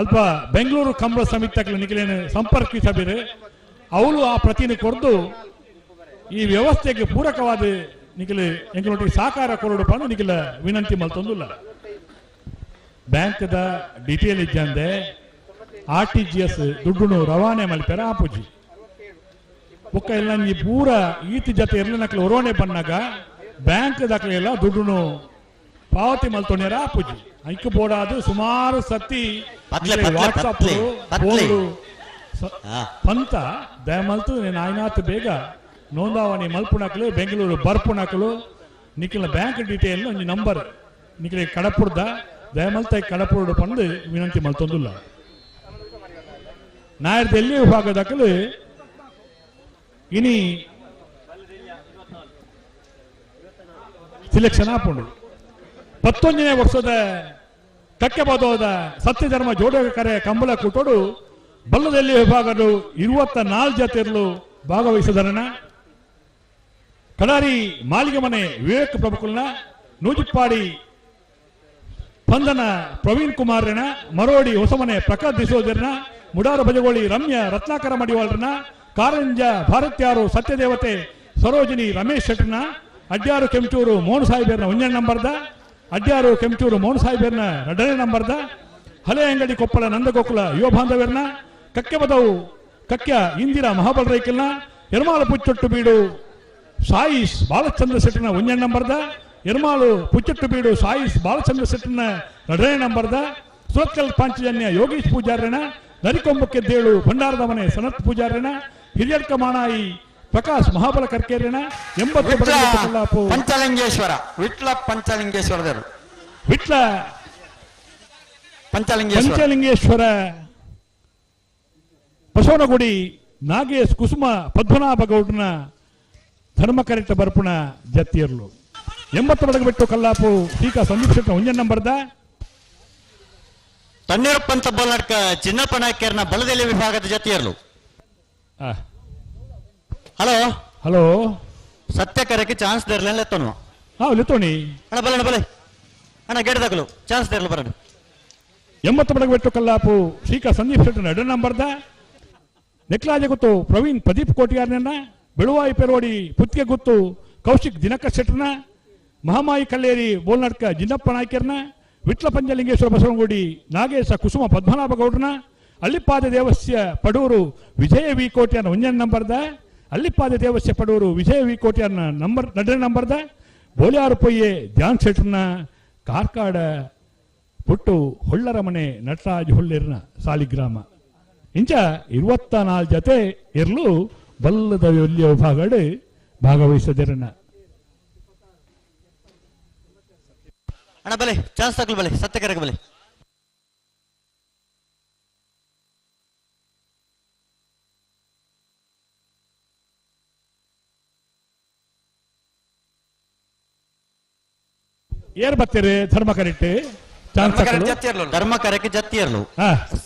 ಅಲ್ಪ ಬೆಂಗಳೂರು ಕಂಬಳ ಸಮಿತಿ ನಿಖಿಲೇನು ಸಂಪರ್ಕಿಸಬೇರೆ ಅವಳು ಆ ಪ್ರತಿನ ಕೊಡ್ದು ಈ ವ್ಯವಸ್ಥೆಗೆ ಪೂರಕವಾದ ನಿಖಿಲ್ ಎಂಗಳೊಟ್ಟಿಗೆ ಸಹಕಾರ ಕೊರಡು ಪಂಡು ನಿಖಿಲ ವಿನಂತಿ ಮಲ್ತೊಂದುಲ್ಲ. ಬ್ಯಾಂಕ್ದ ಡೀಟೇಲ್ ಇದ್ದಂದೆ RTGS ದುಡ್ಡುನು ರವಾನೆ ಮಲ್ಪೆರ ಆಪುಜಿ ಬೊಕ್ಕ ಎಲ್ಲ ಈ ಪೂರ ಈತ ಜೊತೆ ಇರ್ಲಿನಕ್ಲೆ ಒರೋಣೆ ಬನ್ನಾಗ ಬ್ಯಾಂಕ್ ದಾಖಲೆ ಎಲ್ಲ ದುಡ್ಡುನು ಪಾವತಿ ಮಲ್ತೊಂಡ್ಯಾರ ಆಪುಜಿ ಐಕ್ ಬೋಡಾದು ಸುಮಾರು ಸತಿ ವಾಟ್ಸಪ್ ಪಂತ ದಯಮಲ್ತು నేను ಆಯ್ನಾತ್ ಬೇಗ ನೋಂದಾವಣಿ ಮಲ್ಪುಣಕಲು ಬೆಂಗಳೂರು ಬರ್ಪುಣಕಲು ನಿಖಿಲ ಬ್ಯಾಂಕ್ ಡೀಟೇಲ್ ಒಂಜಿ ನಂಬರ್ ನಿಖಿಲ ಕಡಪುಡ್ದ ದಯಮಲ್ತ ಕಡಪುಡು ಪಂದು ವಿನಂತಿ ಮಲ್ತೊಂದುಲ್ಲ. ನಾಯರ್ದ ಎಲ್ಲಿ ವಿಭಾಗದಕಲು ಇನಿ ಸಿಲೆಕ್ಷನ್ ಆಪುಂಡು. 19ನೇ ವರ್ಷದ ಕಕ್ಕೆಬಾದೋದ ಸತ್ಯಧರ್ಮ ಜೋಡಕರೆ ಕಂಬಳ ಕೂಟೋಡು ಬಲ್ಲದಲ್ಲಿ ವಿಭಾಗದ 24 ಜಾತಿಯರ್ಲು ಭಾಗವಹಿಸಿದರನ ಕಡಾರಿ ಮಾಲಿಗೆ ಮನೆ ವಿವೇಕ್ ಪ್ರಭುಕುಲ್ನ ನೂಜಿಪ್ಪಾಡಿ ಸ್ಪಂದನ ಪ್ರವೀಣ್ ಕುಮಾರ್ನ ಮರೋಡಿ ಹೊಸಮನೆ ಪ್ರಕಾಶ್ ದಿಸೋಜರ್ನ ಮುಡಾರ ಬಜಗೋಳಿ ರಮ್ಯ ರತ್ನಾಕರ ಮಡಿವಾಳರನ್ನ ಕಾರಂಜ ಭಾರತ್ಯಾರು ಸತ್ಯದೇವತೆ ಸರೋಜಿನಿ ರಮೇಶ್ ಶೆಟ್ಟರ್ನ ಅಡ್ಯಾರು ಕೆಂಚೂರು ಮೋಹನ್ ಸಾಹೇಬರ್ನ 1ನೇ ನಂಬರ್ದ ಅಡ್ಯಾರು ಕೆಂಚೂರು ಮೋಹನ್ ಸಾಹೇಬರ್ನ 2ನೇ ನಂಬರ್ದ ಹಳೆ ಅಂಗಡಿ ಕೊಪ್ಪಳ ನಂದಗೋಕುಲ ಯುವ ಬಾಂಧವ್ಯರ್ನ ಕಕ್ಕೆಬದವು ಕಕ್ಯ ಇಂದಿರಾ ಮಹಾಬಲರೈಕಲ್ನ ಎರ್ಮಾಲ ಪುಚ್ಚೊಟ್ಟು ಬೀಡು ಸಾಯಿಸ್ ಬಾಲಚಂದ್ರ ಶೆಟ್ಟಿನ ಒಂಜನೇ ನಂಬರ್ದ, ಎರ್ಮಾಳು ಪುಚ್ಚಟ್ಟು ಬೀಡು ಸಾಯಿಸ್ ಬಾಲಚಂದ್ರ ಶೆಟ್ಟಿನ ಎರಡನೇ ನಂಬರ್ದ, ಸುರತ್ಕಲ್ ಪಾಂಚಜನ್ಯ ಯೋಗೀಶ್ ಪೂಜಾರ್ಯನ, ನರಿಕೊಂಬ ಕೆದ್ದೇಳು ಭಂಡಾರದ ಮನೆ ಸನತ್ ಪೂಜಾರ್ಯನ, ಹಿರಿಯಡ್ಕ ಮಾಣಾಯಿ ಪ್ರಕಾಶ್ ಮಹಾಬಲ ಕರ್ಕೇರಿನ, 80 ಪಂಚಲಿಂಗೇಶ್ವರ ವಿಟ್ಲ ಪಂಚಲಿಂಗೇಶ್ವರದರು ವಿಟ್ಲ ಪಂಚಲಿಂಗೇಶ್ವರ ಬಸವನಗುಡಿ ನಾಗೇಶ್ ಕುಸುಮ ಪದ್ಮನಾಭ ಗೌಡನ ಧರ್ಮಕರಿತ ಬರ್ಪುಣ ಜತ್ತಿಯರ್ಲು. 80 ಬಡಗ ಬಿಟ್ಟು ಕಲ್ಲಾಪು ಟೀಕಾ ಸಂದೀಪ್ ಶೆಟ್ಟ ಒಂಜನ್ ನಂಬರ್ದ, ತಣ್ಣೀರಪ್ಪಂತ ಬೋಲ್ನಾಡ್ಕ ಚಿನ್ನಪ್ಪ ನಾಯ್ಕರ್ನ ಬಲದೆಲೆ ವಿಭಾಗದ ಜತಿಯರ್ಲು. ಹಲೋ ಹಲೋ ಸತ್ಯಕರಕ್ಕೆ ಚಾನ್ಸ್ ದೇರ್ಲ ಲೆತ್ತೋನು. ಹಾ ಲೆತ್ತೋಣಿ ಅಣ್ಣ ಬಲೆ ಅಣ್ಣ ಬಲೆ ಅಣ್ಣ ಗೇಡ್ದಾಗಲು ಚಾನ್ಸ್ ದೇರ್ಲು ಬರೋಣ. 80 ಬಡಗ ಬಿಟ್ಟು ಕಲ್ಲಾಪು ಶ್ರೀಕಾ ಸಂದೀಪ್ ಶೆಟ್ಟನ ಎರಡು ನಂಬರ್ದ, ನೆಕ್ಲಾಜೆ ಗುತ್ತು ಪ್ರವೀಣ್ ಪ್ರದೀಪ್ ಕೋಟಿಯಾರ್ನ, ಬೆಳುವಾಯಿ ಪೆರೋಡಿ ಪುತ್ತಿಗೆ ಗುತ್ತು ಕೌಶಿಕ್ ದಿನಕರ್ ಶೆಟ್ಟನ, ಮಹಾಮಾಯಿ ಕಲ್ಲೇರಿ ಬೋಲ್ನಾಡ್ಕ ಜಿನ್ನಪ್ಪ ನಾಯ್ಕರ್ನ, ವಿಟ್ಲ ಪಂಚಲಿಂಗೇಶ್ವರ ಬಸವನಗುಡಿ ನಾಗೇಶ ಕುಸುಮ ಪದ್ಮನಾಭ ಗೌಡ್ರನ, ಅಲ್ಲಿಪಾದ ದೇವಸ್ಯ ಪಡೂರು ವಿಜಯ ವಿ ಕೋಟ್ಯಾನ ಒಂಜನ್ ನಂಬರ್ದ, ಅಲ್ಲಿಪಾದ ದೇವಸ್ಯ ಪಡೂರು ವಿಜಯ ವಿ ಕೋಟ್ಯಾನ ನಂಬರ್ ನಡನೇ ನಂಬರ್ದ, ಬೋಲ್ಯಾರು ಪೊಯ್ಯೆ ಧ್ಯಾನ್ ಶೆಟ್ಟರ್ನ, ಕಾರ್ಕಾಡ ಪುಟ್ಟು ಹೊಳ್ಳರ ಮನೆ ನಟರಾಜ್ ಹೊಳ್ಳಿರ್ನ ಸಾಲಿಗ್ರಾಮ. ಇಂಚ 24 ಜತೆ ಇರ್ಲು ಬಲ್ಲದ ಒಲ್ಲಿಯ ವಿಭಾಗಡು ಭಾಗವಹಿಸದಿರನ. ಅಣ್ಣ ಬಲೆ ಚಾನ್ಸ್ ತಗೊಳ್ಳಿ ಬಲೆ ಸತ್ಯಕರಕ್ಕೆ ಬಲೆ. ಏರ್ ಬರ್ತೀರಿ ಧರ್ಮಕರಿಟ್ಟು ಚಾನ್ಸ್ ಧರ್ಮಕರಕ್ಕೆ ಜತ್ತಿ ಇರ್ಲು,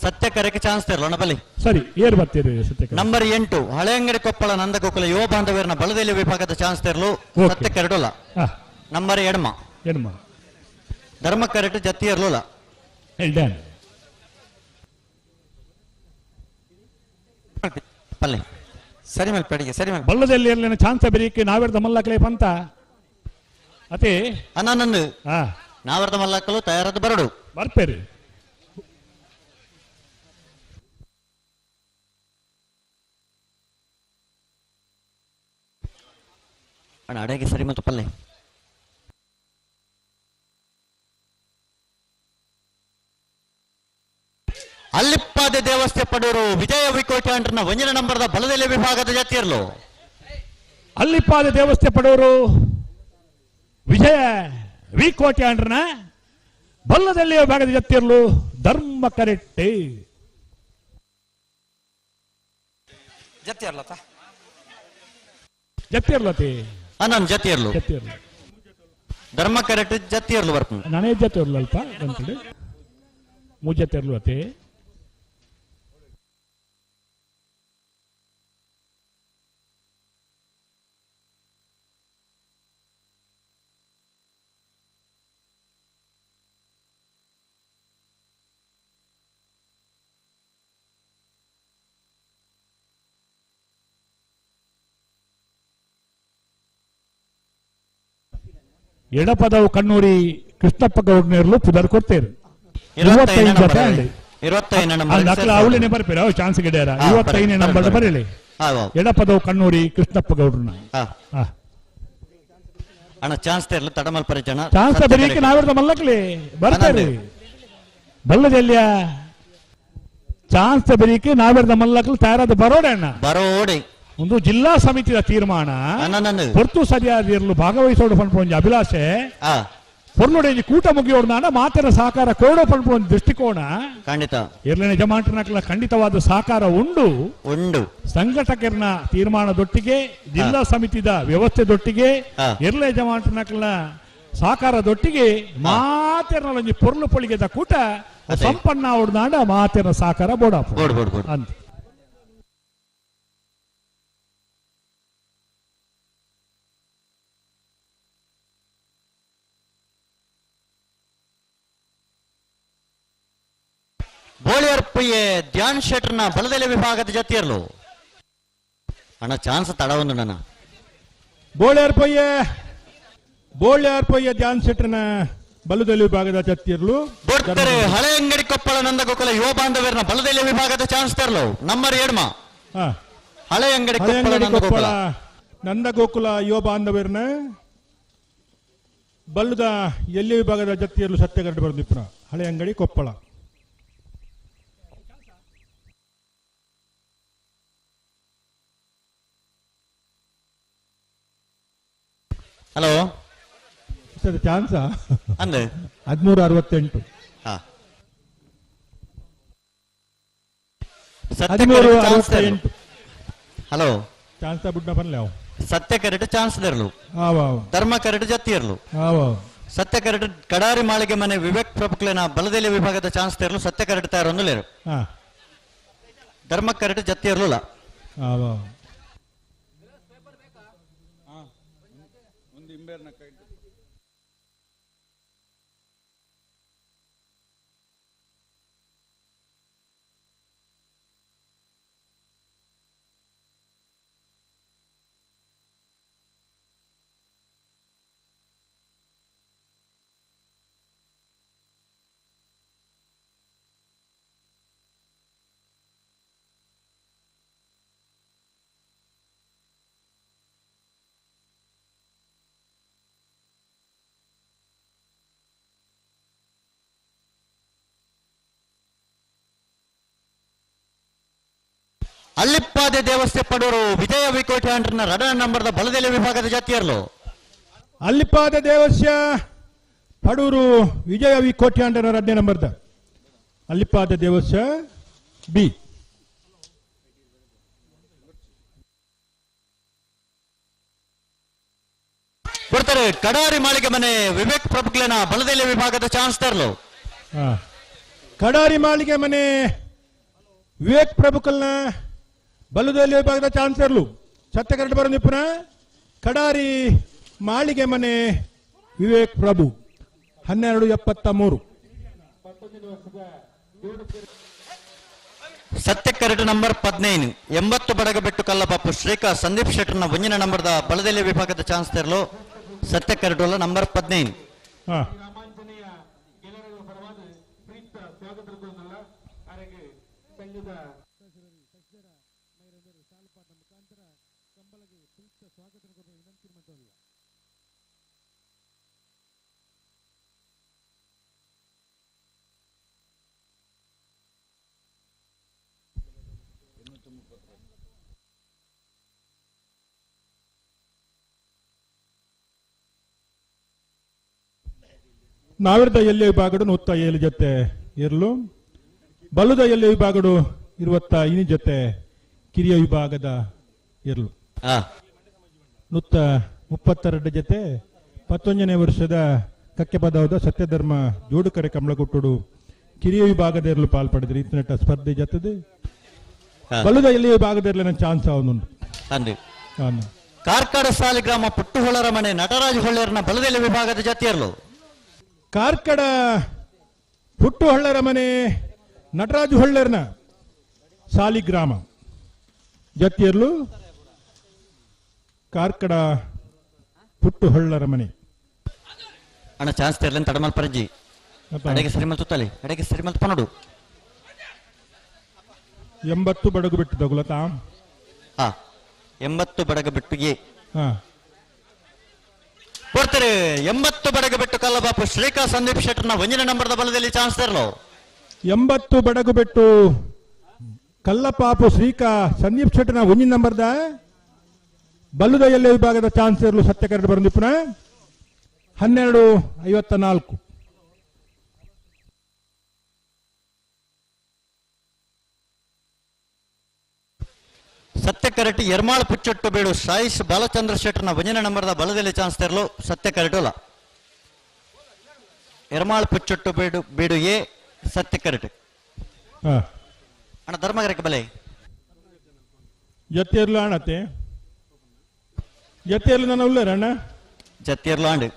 ಸತ್ಯಕರಕ್ಕೆ ಚಾನ್ಸ್ ತರಲು ಅಣ್ಣ ಬಲೆ. ಸರಿ ಏರ್ ಬರ್ತೀರಿ ಸತ್ಯಕರ. ನಂಬರ್ 8 ಹಳೆಯಂಗಡಿ ಕೊಪ್ಪಳ ನಂದಗೋಕುಲ ಯುವ ಬಾಂಧವ್ಯರನ ಬಲದೆಲೆ ವಿಭಾಗದ ಚಾನ್ಸ್ ತರಲು ಸತ್ಯಕರಡೋಲ್ಲ. ನಂಬರ್ 8 ಎಡಮ ಧರ್ಮಕರೆಟ್ ಜತ್ತಿ ಇರ್ಲೋಲ್ಲ. ಪಲ್ಲೆ ಸರಿ ಮೇಲೆ ಪೆಡಿಗೆ ಸರಿ ಮೇಲೆ ಬಲ್ಲದಲ್ಲಿ ಇರ್ಲಿನ ಚಾನ್ಸ್ ಬೆರೀಕೆ ನಾವೆರ್ದ ಮಲ್ಲಕಲೆ ಪಂತ ಅತಿ ಅಣ್ಣ ನಂದು ನಾವೆರ್ದ ಮಲ್ಲಕಲು ತಯಾರಾದ ಬರಡು ಬರ್ಪೇರಿ. ಅಣ್ಣ ಅಡೆಗೆ ಸರಿ ಮತ್ತು ಪಲ್ಲೆ. ಅಲ್ಲಿಪ್ಪಾದೆ ದೇವಸ್ಥೆ ಪಡೂರು ವಿಜಯ ವಿಕೋಟಿ ಅಂಡ್ರನ ಒಂದನೇ ನಂಬರ್ದ ಬಲದೆಲೆ ವಿಭಾಗದ ಜಾತಿಯರ್ಲು. ಅಲ್ಲಿಪ್ಪಾದೆ ದೇವಸ್ಥೆ ಪಡೂರು ವಿಜಯ ವಿ ಕೋಟಿ ಅಂಡ್ರನ ಬಲ್ಲದಲ್ಲಿ ವಿಭಾಗದ ಜತ್ತಿರ್ಲು ಧರ್ಮ ಕರೆಟ್ಟಿ ಜತ್ತಿರ್ಲತ ಜತ್ತಿರ್ಲತಿ ನಾನು ಜತ್ತಿರ್ಲು ಜತ್ತಿರ್ಲು ಧರ್ಮ ಕರೆಕ್ಟ್ ಜತ್ತಿರ್ಲು ಬರ್ತೀನಿ ನಾನೇ ಜತ್ತಿರ್ಲು ಅಲ್ಪ ಅಂತೇಳಿ ಮೂಜತ್ತಿರ್ಲು ಅತಿ. ಎಡಪದವು ಕಣ್ಣೂರಿ ಕೃಷ್ಣಪ್ಪ ಗೌಡ್ನೇರ್ಲು ಪುದರ್ ಕೊಡ್ತೇರು. 25 ಜತೆ ಅವಳೇನೆ ಬರ್ಪೇರ ಚಾನ್ಸ್ ಗಿಡ್ಯಾರ 25ನೇ ನಂಬರ್ ಬರೀಲಿ. ಎಡಪದವು ಕಣ್ಣೂರಿ ಕೃಷ್ಣಪ್ಪ ಗೌಡ್ರನ್ನ ಅಣ್ಣ ಚಾನ್ಸ್ ತೇರ್ಲು ತಡಮಲ್ ಪರಿಚಯ ಚಾನ್ಸ್ ಬರೀಕೆ ನಾವಿರ್ದ ಮಲ್ಲಕ್ಲಿ ಬರ್ತಾರೆ ಬಲ್ಲದೆಲ್ಲಿಯ ಚಾನ್ಸ್ ಬರೀಕೆ ನಾವಿರ್ದ ಮಲ್ಲಕ್ಲಿ ತಯಾರಾದ ಬರೋಡೆ ಅಣ್ಣ ಬರೋಡೆ. ಒಂದು ಜಿಲ್ಲಾ ಸಮಿತಿಯ ತೀರ್ಮಾನ ಹೊರತು ಸರಿಯಾದ ಇರಲು ಭಾಗವಹಿಸೋಡು ಪನ್ಪೊಂಜಿ ಅಭಿಲಾಷೆ ಪೊರ್ಲುಡೆ ಕೂಟ ಮುಗಿಯೋಡು ನಾನ ಮಾತಿನ ಸಹಕಾರ ಕೋಡೋ ಪನ್ಪೊಂದು ದೃಷ್ಟಿಕೋನ ಖಂಡಿತ ಇರ್ಲಿನ ಯಜಮಾನರನಕ್ಲ ಖಂಡಿತವಾದ ಸಹಕಾರ ಉಂಡು ಉಂಡು ಸಂಘಟಕರನ ತೀರ್ಮಾನದೊಟ್ಟಿಗೆ ಜಿಲ್ಲಾ ಸಮಿತಿದ ವ್ಯವಸ್ಥೆದೊಟ್ಟಿಗೆ ಇರ್ಲ ಯಜಮಾನರನಕ್ಲ ಸಹಕಾರದೊಟ್ಟಿಗೆ ಮಾತಿನ ಒಂಜಿ ಪೊರ್ಲು ಪೊಳಿಗೆದ ಕೂಟ ಸಂಪನ್ನ ಅವಡ್ದಾಂಡ ಮಾತಿನ ಸಹಕಾರ ಬೋಡಾಪ ಅಂತ. ಬೋಳಿಯರ್ಪಯ್ಯೆ ಧ್ಯಾನ್ ಶೆಟ್ಟರ್ನ ಬಲದೆಲೆ ವಿಭಾಗದ ಜತಿಯರ್ಲು ಅಣ್ಣ ಚಾನ್ಸ್ ತಡ ಒಂದು ನನ್ನ ಬೋಳಿಯರ್ಪಯ್ಯೆ ಬೋಳಿಯರ್ಪಯ್ಯ ಧ್ಯಾನ್ ಶೆಟ್ಟರ್ನ ಬಲದೆಲೆ ವಿಭಾಗದ ಜತಿಯರ್ಲು. ಹಳೆ ಅಂಗಡಿ ಕೊಪ್ಪಳ ನಂದಗೋಕುಲ ಯುವ ಬಾಂಧವ್ಯರನ ಬಲದೆಲೆ ವಿಭಾಗದ ಚಾನ್ಸ್ ತರಲು ನಂಬರ್ 7 ಹಳೆ ಅಂಗಡಿ ಕೊಪ್ಪಳ ನಂದಗೋಕುಲ ಯುವ ಬಾಂಧವರನ್ನ ಬಲ್ಲುದ ಎಲ್ಲಿ ವಿಭಾಗದ ಜತ್ತಿಯಲ್ಲೂ ಸತ್ಯಗರಡು ಬರೆದಿಪ್ಪನ ಹಳೆ ಅಂಗಡಿ ಕೊಪ್ಪಳ. ಹಲೋ ಸರ್ ಚಾನ್ಸಾ ಅಂದ್ರೆ 1368. ಹಾ 1368. ಹಲೋ ಚಾನ್ಸಾ ಬುಡ್ನ ಬನ್ಲೆ ಅವು ಸತ್ಯ ಕರೆಟ್ ಚಾನ್ಸ್ ದರ್ಲು ಧರ್ಮ ಕರೆಟ್ ಜತ್ತಿ ಇರ್ಲು ಸತ್ಯ ಕರೆಟ್ ಕಡಾರಿ ಮಾಳಿಗೆ ಮನೆ ವಿವೇಕ್ ಪ್ರಭುಕ್ಲೆನ ಬಲದೆಲೆ ವಿಭಾಗದ ಚಾನ್ಸ್ ತೆರಲು ಸತ್ಯ ಕರೆಟ್ ತಯಾರೊಂದುಲೇರು ಧರ್ಮ ಕರೆಟ್ ಜತ್ತಿ ಇರ್ಲುಲ. ಅಲ್ಲಿಪ್ಪಾದೆ ದೇವಸ್ಥೆ ಪಡೂರು ವಿಜಯ ವಿಕೋಟಿ ಅಂಡ್ರನ ರಡ ನಂಬರ್ದ ಬಲದೆಲೆ ವಿಭಾಗದ ಜಾತಿಯರ್ಲು. ಅಲ್ಲಿಪ್ಪಾದ ದೇವಸ್ಯ ಪಡೂರು ವಿಜಯ ವಿಕೋಟಿ ಅಂಡ್ರನ ರಡ್ನೇ ನಂಬರ್ದ ಅಲ್ಲಿಪ್ಪಾದ ದೇವಸ್ಯ ಬಿ. ಕೊಡ್ತಾರೆ ಕಡಾರಿ ಮಾಳಿಗೆ ಮನೆ ವಿವೇಕ್ ಪ್ರಭುಕ್ಲೆನ ಬಲದೆಲೆ ವಿಭಾಗದ ಚಾನ್ಸ್ ತರಲು. ಕಡಾರಿ ಮಾಳಿಗೆ ಮನೆ ವಿವೇಕ್ ಪ್ರಭುಕಲ್ನ ಬಲುದಲ್ಲಿ ವಿಭಾಗದ ಚಾನ್ಸರ್ಲು ಸತ್ಯಕರಡು ಬರೋ ನಿಪುಣ ಕಡಾರಿ ಮಾಳಿಗೆ ಮನೆ ವಿವೇಕ್ ಪ್ರಭು 1273. ಸತ್ಯಕರಡು ನಂಬರ್ 15 80 ಬಡಗಬೆಟ್ಟು ಕಲ್ಲಪಾಪು ಶ್ರೀಕಾ ಸಂದೀಪ್ ಶೆಟ್ಟರ್ನ ಒಂಜಿನ ನಂಬರ್ದ ಬಲದೆಲೆ ವಿಭಾಗದ ಚಾನ್ಸ್ ತೆರಲು ಸತ್ಯಕರಡು ನಂಬರ್ 15. ನಾವಿರದ ಎಲ್ಲಿ ವಿಭಾಗಡು 107 ಜೊತೆ ಇರಲು, ಬಲುದ ಎಲ್ಲಿ ವಿಭಾಗಡು 25 ಜೊತೆ ಕಿರಿಯ ವಿಭಾಗದ ಇರಲು. 132 ಜೊತೆ 19ನೇ ವರ್ಷದ ಕಕ್ಕೆಪದವದ ಸತ್ಯಧರ್ಮ ಜೋಡುಕರೆ ಕಮಲಗುಟ್ಟುಡು ಕಿರಿಯ ವಿಭಾಗದ ಇರಲು ಪಾಲ್ಪಡೆದ್ರಿ. ಇತ್ತನೆಟ್ಟ ಸ್ಪರ್ಧೆ ಜೊತೆದು ಬಲುದ ಎಲ್ಲಿ ವಿಭಾಗದ ಇರಲಿ ನನ್ನ ಚಾನ್ಸ್ ಅವನುಂಟು. ಕಾರ್ಕಡ ಸಾಲಿಗ್ರಾಮ ಪುಟ್ಟುಹೊಳರ ಮನೆ ನಟರಾಜ ಹೊಳ್ಳೆಯರ್ನ ಬಲದೆಲೆ ವಿಭಾಗದ ಜೊತೆಯರ್ಲು. ಕಾರ್ಕಡ ಪುಟ್ಟುಹೊಳ್ಳರ ಮನೆ ನಟರಾಜ ಹೊಳ್ಳರ್ನ ಸಾಲಿಗ್ರಾಮ ಜತ್ತಿಯರ್ಲು. ಕಾರ್ಕಡ ಪುಟ್ಟುಹೊಳ್ಳರ ಮನೆ ಅಣ್ಣ ಚಾನ್ಸ್ ತೆರಲಿನ ತಡಮಲ್ ಪರಜ್ಜಿ ಅಡೆಗೆ ಸರಿಮಲ್ ತುತ್ತಲಿ ಅಡೆಗೆ ಸರಿಮಲ್ ಪನಡು 80 ಬಡಗು ಬಿಟ್ಟು ತಗುಲತಾ. 80 ಬಡಗು ಬಿಟ್ಟು ಎ ಕೊಡ್ತಾರೆ. 80 ಬಡಗು ಬಿಟ್ಟು ಕಲ್ಲಬಾಪು ಶ್ರೀಕಾ ಸಂದೀಪ್ ಶೆಟ್ಟರ್ನ ಒಂದಿನ ನಂಬರ್ದ ಬಲದಲ್ಲಿ ಚಾನ್ಸ್ ತರಲು. 80 ಬಡಗು ಬಿಟ್ಟು ಕಲ್ಲಪಾಪು ಶ್ರೀಕಾ ಸಂದೀಪ್ ಶೆಟ್ಟರ್ನ ಒಂದಿನ ನಂಬರ್ದ ಬಲ್ಲುದ ಎಲ್ಲೆ ವಿಭಾಗದ ಚಾನ್ಸ್ ಇರಲು ಸತ್ಯಕರಡು ಬರಂದಿಪ್ಪುನ 12:54. ಸತ್ಯಕರಟಿ ಎರ್ಮಾಳ್ ಪುಚ್ಚೊಟ್ಟು ಬೇಡು ಸಾಯಿಶ್ ಬಾಲಚಂದ್ರ ಶೆಟ್ಟರ್ನ ಒಂದಿನ ನಂಬರ್ದ ಬಲದಲ್ಲಿ ಚಾನ್ಸ್ ತೆರಲು ಸತ್ಯಕರಟು ಅಲ್ಲ. ಎರ್ಮಾಳ್ ಪುಚ್ಚೊಟ್ಟು ಬೇಡು ಬೇಡು ಎ ಸತ್ಯಕರಟಿ. ಅಣ್ಣ ಧರ್ಮಗರಕ್ಕೆ ಬಲೆ ಜತ್ತಿಯರ್ಲು ಅಣ್ಣತೆ ಜತ್ತಿಯರ್ಲು ನನ್ನ ಉಳ್ಳಾರ ಅಣ್ಣ ಜತ್ತಿಯರ್ಲು ಅಂಡು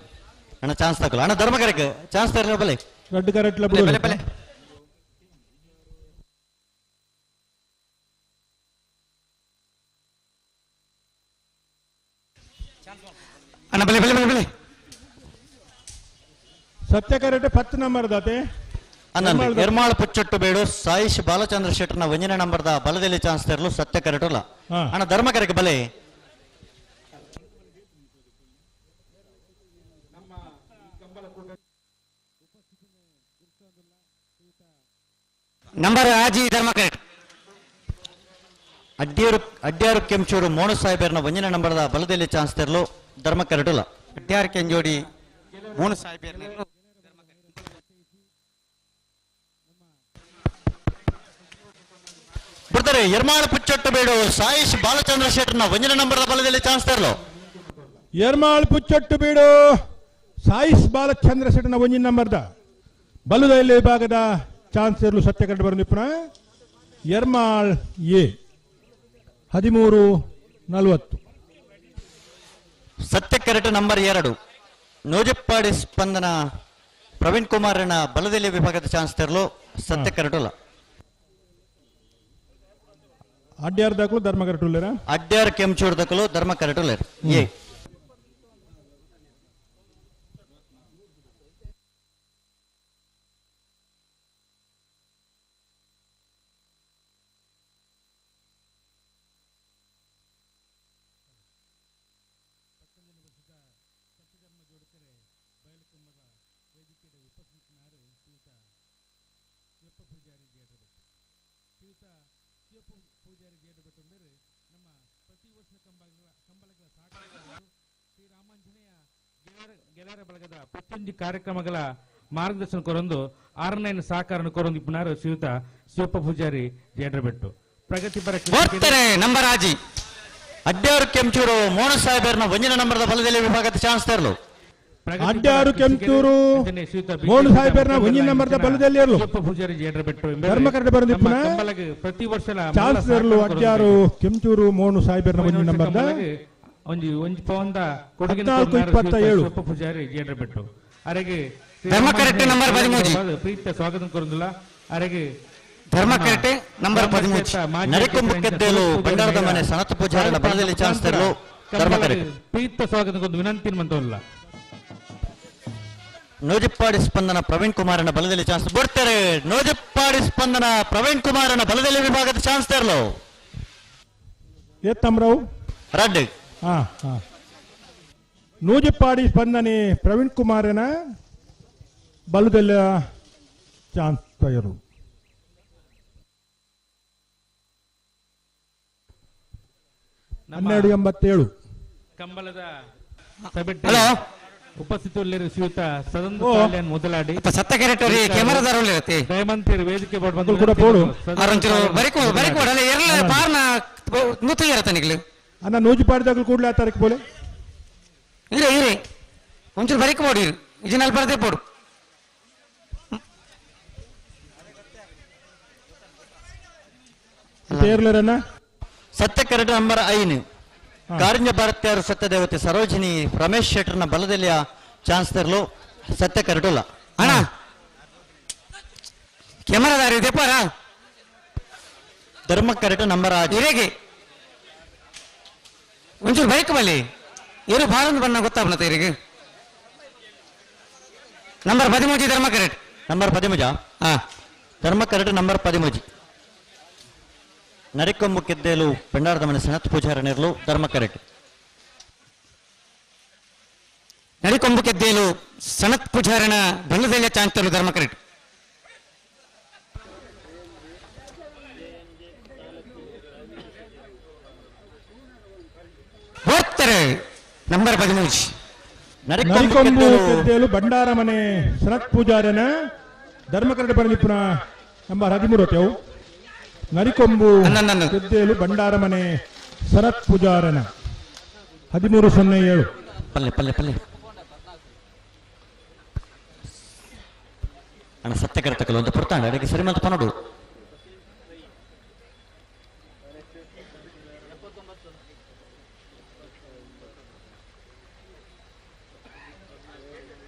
ಅಣ್ಣ ಚಾನ್ಸ್ ತಗೊಳ್ಳ ಅಣ್ಣ ಧರ್ಮಗರಕ್ಕೆ ಚಾನ್ಸ್ ತೆರಲು ಬಲೆ ದೊಡ್ಡ ಕರೆಟ್ಲ ಬಲೆ ಬಲೆ. ಅಣ್ಣ ಬಲೆ ಬಲೆ ಬಲೆ ಬಲೆ. ಸತ್ಯ ಕರೆಕ್ಟ್ 10 ನಂಬರ್ ದಾತೆ. ಎರ್ಮಾಳ್ ಪುಚ್ಚೊಟ್ಟು ಬೇಡು ಸಾಯಿಶ್ ಬಾಲಚಂದ್ರ ಶೆಟ್ಟರ್ನ ಒಂದಿನ ನಂಬರ್ದ ಬಲದಲ್ಲಿ ಚಾನ್ಸ್ ತೆರಲು ಸತ್ಯ ಕರೆಟು ಅಲ್ಲ. ಅಣ್ಣ ಧರ್ಮಕರಕ್ಕೆ ಬಲೆ ನಂಬರ್ ಆಜಿ ಧರ್ಮಕರೆಟ್. ಅಡ್ಯಾರು ಕೆಂಚೂರು ಮೋನು ಸಾಹೇಬರ್ನ ಒಂಜಿನ ನಂಬರ್ದ ಬಲದಲ್ಲಿ ಚಾನ್ಸ್ ತೆರಲು ಧರ್ಮಕರೆಟುಲ. ಅಡ್ಯಾರು ಕೆಂಜೋಡಿ ಮೋನು ಸಾಹೇಬರ್ನ ಬರ್ತಾರೆ. ಎರ್ಮಾಳು ಪುಚ್ಚೊಟ್ಟು ಬೇಡು ಸಾಯಿಶ್ ಬಾಲಚಂದ್ರ ಶೆಟ್ಟರ್ನ ಒಂಜಿನ ನಂಬರ್ದ ಬಲದಲ್ಲಿ ಚಾನ್ಸ್ ತೆರಲು. ಎರ್ಮಾಳ್ ಪುಚ್ಚೊಟ್ಟು ಬೀಡು ಸಾಯಿಶ್ ಬಾಲಚಂದ್ರ ಶೆಟ್ಟರ್ನ ಒಂಜಿನ ನಂಬರ್ದ ಬಲದಲ್ಲಿ ವಿಭಾಗದ ಚಾನ್ಸ್ ಇರಲು ಸತ್ಯ ಕಂಡು ಬರೋ ನಿಪುಣ ಎರ್ಮಾಳ್ ಎ 13:40. ಸತ್ಯ ಕರೆಟ್ ನಂಬರ್ 2 ನೋಜಪ್ಪಾಡಿ ಸ್ಪಂದನ ಪ್ರವೀಣ್ ಕುಮಾರ್ನ ಬಲದಲ್ಲಿ ವಿಭಾಗದ ಚಾನ್ಸ್ ತೆರಲು ಸತ್ಯ ಕರೆಟುಲ. ಅಡ್ಯಾರ್ ದಾಖಲು ಧರ್ಮ ಕರೆಟುಲ್ಲೇರ. ಅಡ್ಯಾರ್ ಕೆಂಚೂರು ದಾಖಲು ಧರ್ಮ ಕರೆಟುಲ್ಲೇರ್ ಎ. ಗೆಳೆಯರ ಬಳಗದ ಪ್ರತಿಯೊಂದು ಕಾರ್ಯಕ್ರಮಗಳ ಮಾರ್ಗದರ್ಶನ ಕೊರೊಂದು ಆರ್ನೈನ್ ಸಹಕಾರ ಕೊರೊಂದು ಇಪ್ಪನಾರು ಶ್ರೀಯುತ ಶಿವಪ್ಪ ಪೂಜಾರಿ ಜೇಡ್ರಬೆಟ್ಟು ಪ್ರಗತಿಪರ ನಂಬರ್ ಆಜಿ. ಅಡ್ಯಾರು ಕೆಂಚೂರು ಮೋನು ಸಾಹೇಬರ್ನ ಒಂಜಿನ ನಂಬರ್ದ ಬಲದಲ್ಲಿ ವಿಭಾಗದ ಚಾನ್ಸ್ ತೆರಲು. ಅಡ್ಯಾರು ಕೆಂಚೂರು ಮೋನು ಸಾಹೇಬರ್ನ ಒಂಜಿನ ನಂಬರ್ದ ಬಲದಲ್ಲಿ ಇರಲು ಪೂಜಾರಿ ಜೇಡ್ರಬೆಟ್ಟು ಧರ್ಮಕರಡೆ ಬರೋ ನಿಪುಣ ಪ್ರತಿ ವರ್ಷ ಚಾನ್ಸ್ ತೆರಲು. ಅಡ್ಯಾರು ಕೆಂಚೂರು ಮೋನು ಸಾಹೇಬರ್ನ ಒಂಜಿನ ನಂಬರ್ದ ಒಂಜಿ ಒಂಜಿ ಪವಂದ ಕೊಡಗಿನ 14:27. ಶಿವಪ್ಪ ಪೂಜಾರಿ ಜೇಡ್ರಬೆಟ್ಟು ಅರೆಗೆ ಧರ್ಮಕರೆಟ್ಟೆ ನಂಬರ್ 13. ಪ್ರೀತಿಯ ಸ್ವಾಗತ ಕೊರೊಂದಿಲ್ಲ. ಅರೆಗೆ ಧರ್ಮಕರೆಟ್ಟೆ ನಂಬರ್ 13. ನರಿಕೊಂಬು ಕೆದ್ದೇಲು ಭಂಡಾರದ ಮನೆ ಸನತ್ ಪೂಜಾರಿನ ಬಲದಲ್ಲಿ ಚಾನ್ಸ್ ತೆರಲು ಧರ್ಮಕರೆಟ್ಟೆ. ಪ್ರೀತ ಸ್ವಾಗತ ವಿನಂತಿ ಮಂತವಲ್ಲ. ನೋಜಿಪ್ಪಾಡಿ ಸ್ಪಂದನ ಪ್ರವೀಣ್ ಕುಮಾರನ ಬಲದಲ್ಲಿ ಚಾನ್ಸ್ ಬರ್ತಾರೆ. ನೋಜಿಪ್ಪಾಡಿ ಸ್ಪಂದನ ಪ್ರವೀಣ್ ಕುಮಾರನ ಬಲದಲ್ಲಿ ವಿಭಾಗದ ಚಾನ್ಸ್ ತೆರಲು. ಎತ್ತಮ್ರಾವ್ ರಡ್ಡು. ನೂಜಿಪ್ಪಾಡಿ ಸ್ಪಂದನೆ ಪ್ರವೀಣ್ ಕುಮಾರನ ಬಲದಲ್ಲಿ ಚಾನ್ಸ್ ತಯಾರು. ಹನ್ನೆರಡು 87. ಕಂಬಳದ ಉಪಸ್ಥಿತರಲ್ಲಿರುವ ಶ್ರೀಯುತ ಸದಂದ ಮೊದಲಾಡಿ ದಯಮಂತಿರು ವೇದಿಕೆ ಅಣ್ಣ ನೂಜಿಪಾಡಿದಾಗಲೂ ಕೂಡಲೇ ಆ ತಾರೀಕು ಬೋಲೆ ಇರೆ ಇರೆ ಒಂಚೂರು ಬರೀಕ್ ಬೋಡಿ ಇಜಿನಲ್ಲಿ ಬರದೇ ಬೋಡು. ಸತ್ಯ ಕರೆಟ್ ನಂಬರ್ 5 ಕಾರುಣ್ಯ ಭಾರತೀಯರು ಸತ್ಯದೇವತೆ ಸರೋಜಿನಿ ರಮೇಶ್ ಶೆಟ್ಟರ್ನ ಬಲದಲ್ಲಿ ಚಾನ್ಸ್ ತೆರಲು ಸತ್ಯ ಕರೆಟುಲ್ಲ. ಅಣ್ಣ ಕೆಮರಾದಾರಿ ದೆಪ್ಪಾರ ಧರ್ಮ ಕರೆಟ್ ನಂಬರ್ 6 ಇರೆಗೆ ಒಂಚೂರು ಬೈಕ್ ಬಲ್ಲಿ ಏರು ಭಾರತ ಬಣ್ಣ ಗೊತ್ತಾಗ್ನತ್ತೆ ಇರಿಗೆ. ನಂಬರ್ 13 ಧರ್ಮ ಕರೆಟ್. ನಂಬರ್ 13 ಹಾ ಧರ್ಮ ಕರೆಟ್ ನಂಬರ್ 13. ನರಿಕೊಂಬು ಕೆದ್ದೇಲು ಭಂಡಾರದ ಮನೆ ಸನತ್ ಪೂಜಾರನಿರಲು ಧರ್ಮ ಕರೆಟ್. ನರಿಕೊಂಬು ಕೆದ್ದೇಲು ಸನತ್ ಪೂಜಾರನ ಬಣ್ಣದಲ್ಲೇ ಚಾಂಚಲು ಧರ್ಮ ಕರೆಟ್. ಬರ್ತಾರೆ ನಂಬರ್ 13. ನರಿಕೊಂಬು ಕೆದ್ದೇಲು ಭಂಡಾರ ಮನೆ ಸನತ್ ಪೂಜಾರನ ಧರ್ಮಕರಡೆ ಬರಲಿಪುನ ನಂಬರ್ 13. ಅವು ನರಿಕೊಂಬು ಕೆದ್ದೇಲು ಭಂಡಾರ ಮನೆ ಸನತ್ ಪೂಜಾರನ 13:07. ಪಲ್ಲೆ ಪಲ್ಲೆ ಪಲ್ಲೆ ಅಣ್ಣ ಸತ್ಯ ಕರೆತಕಲು ಒಂದು ಪುರ್ತಾಂಡ ಅದಕ್ಕೆ ಸರಿ ಮಂತ ಪನಡು.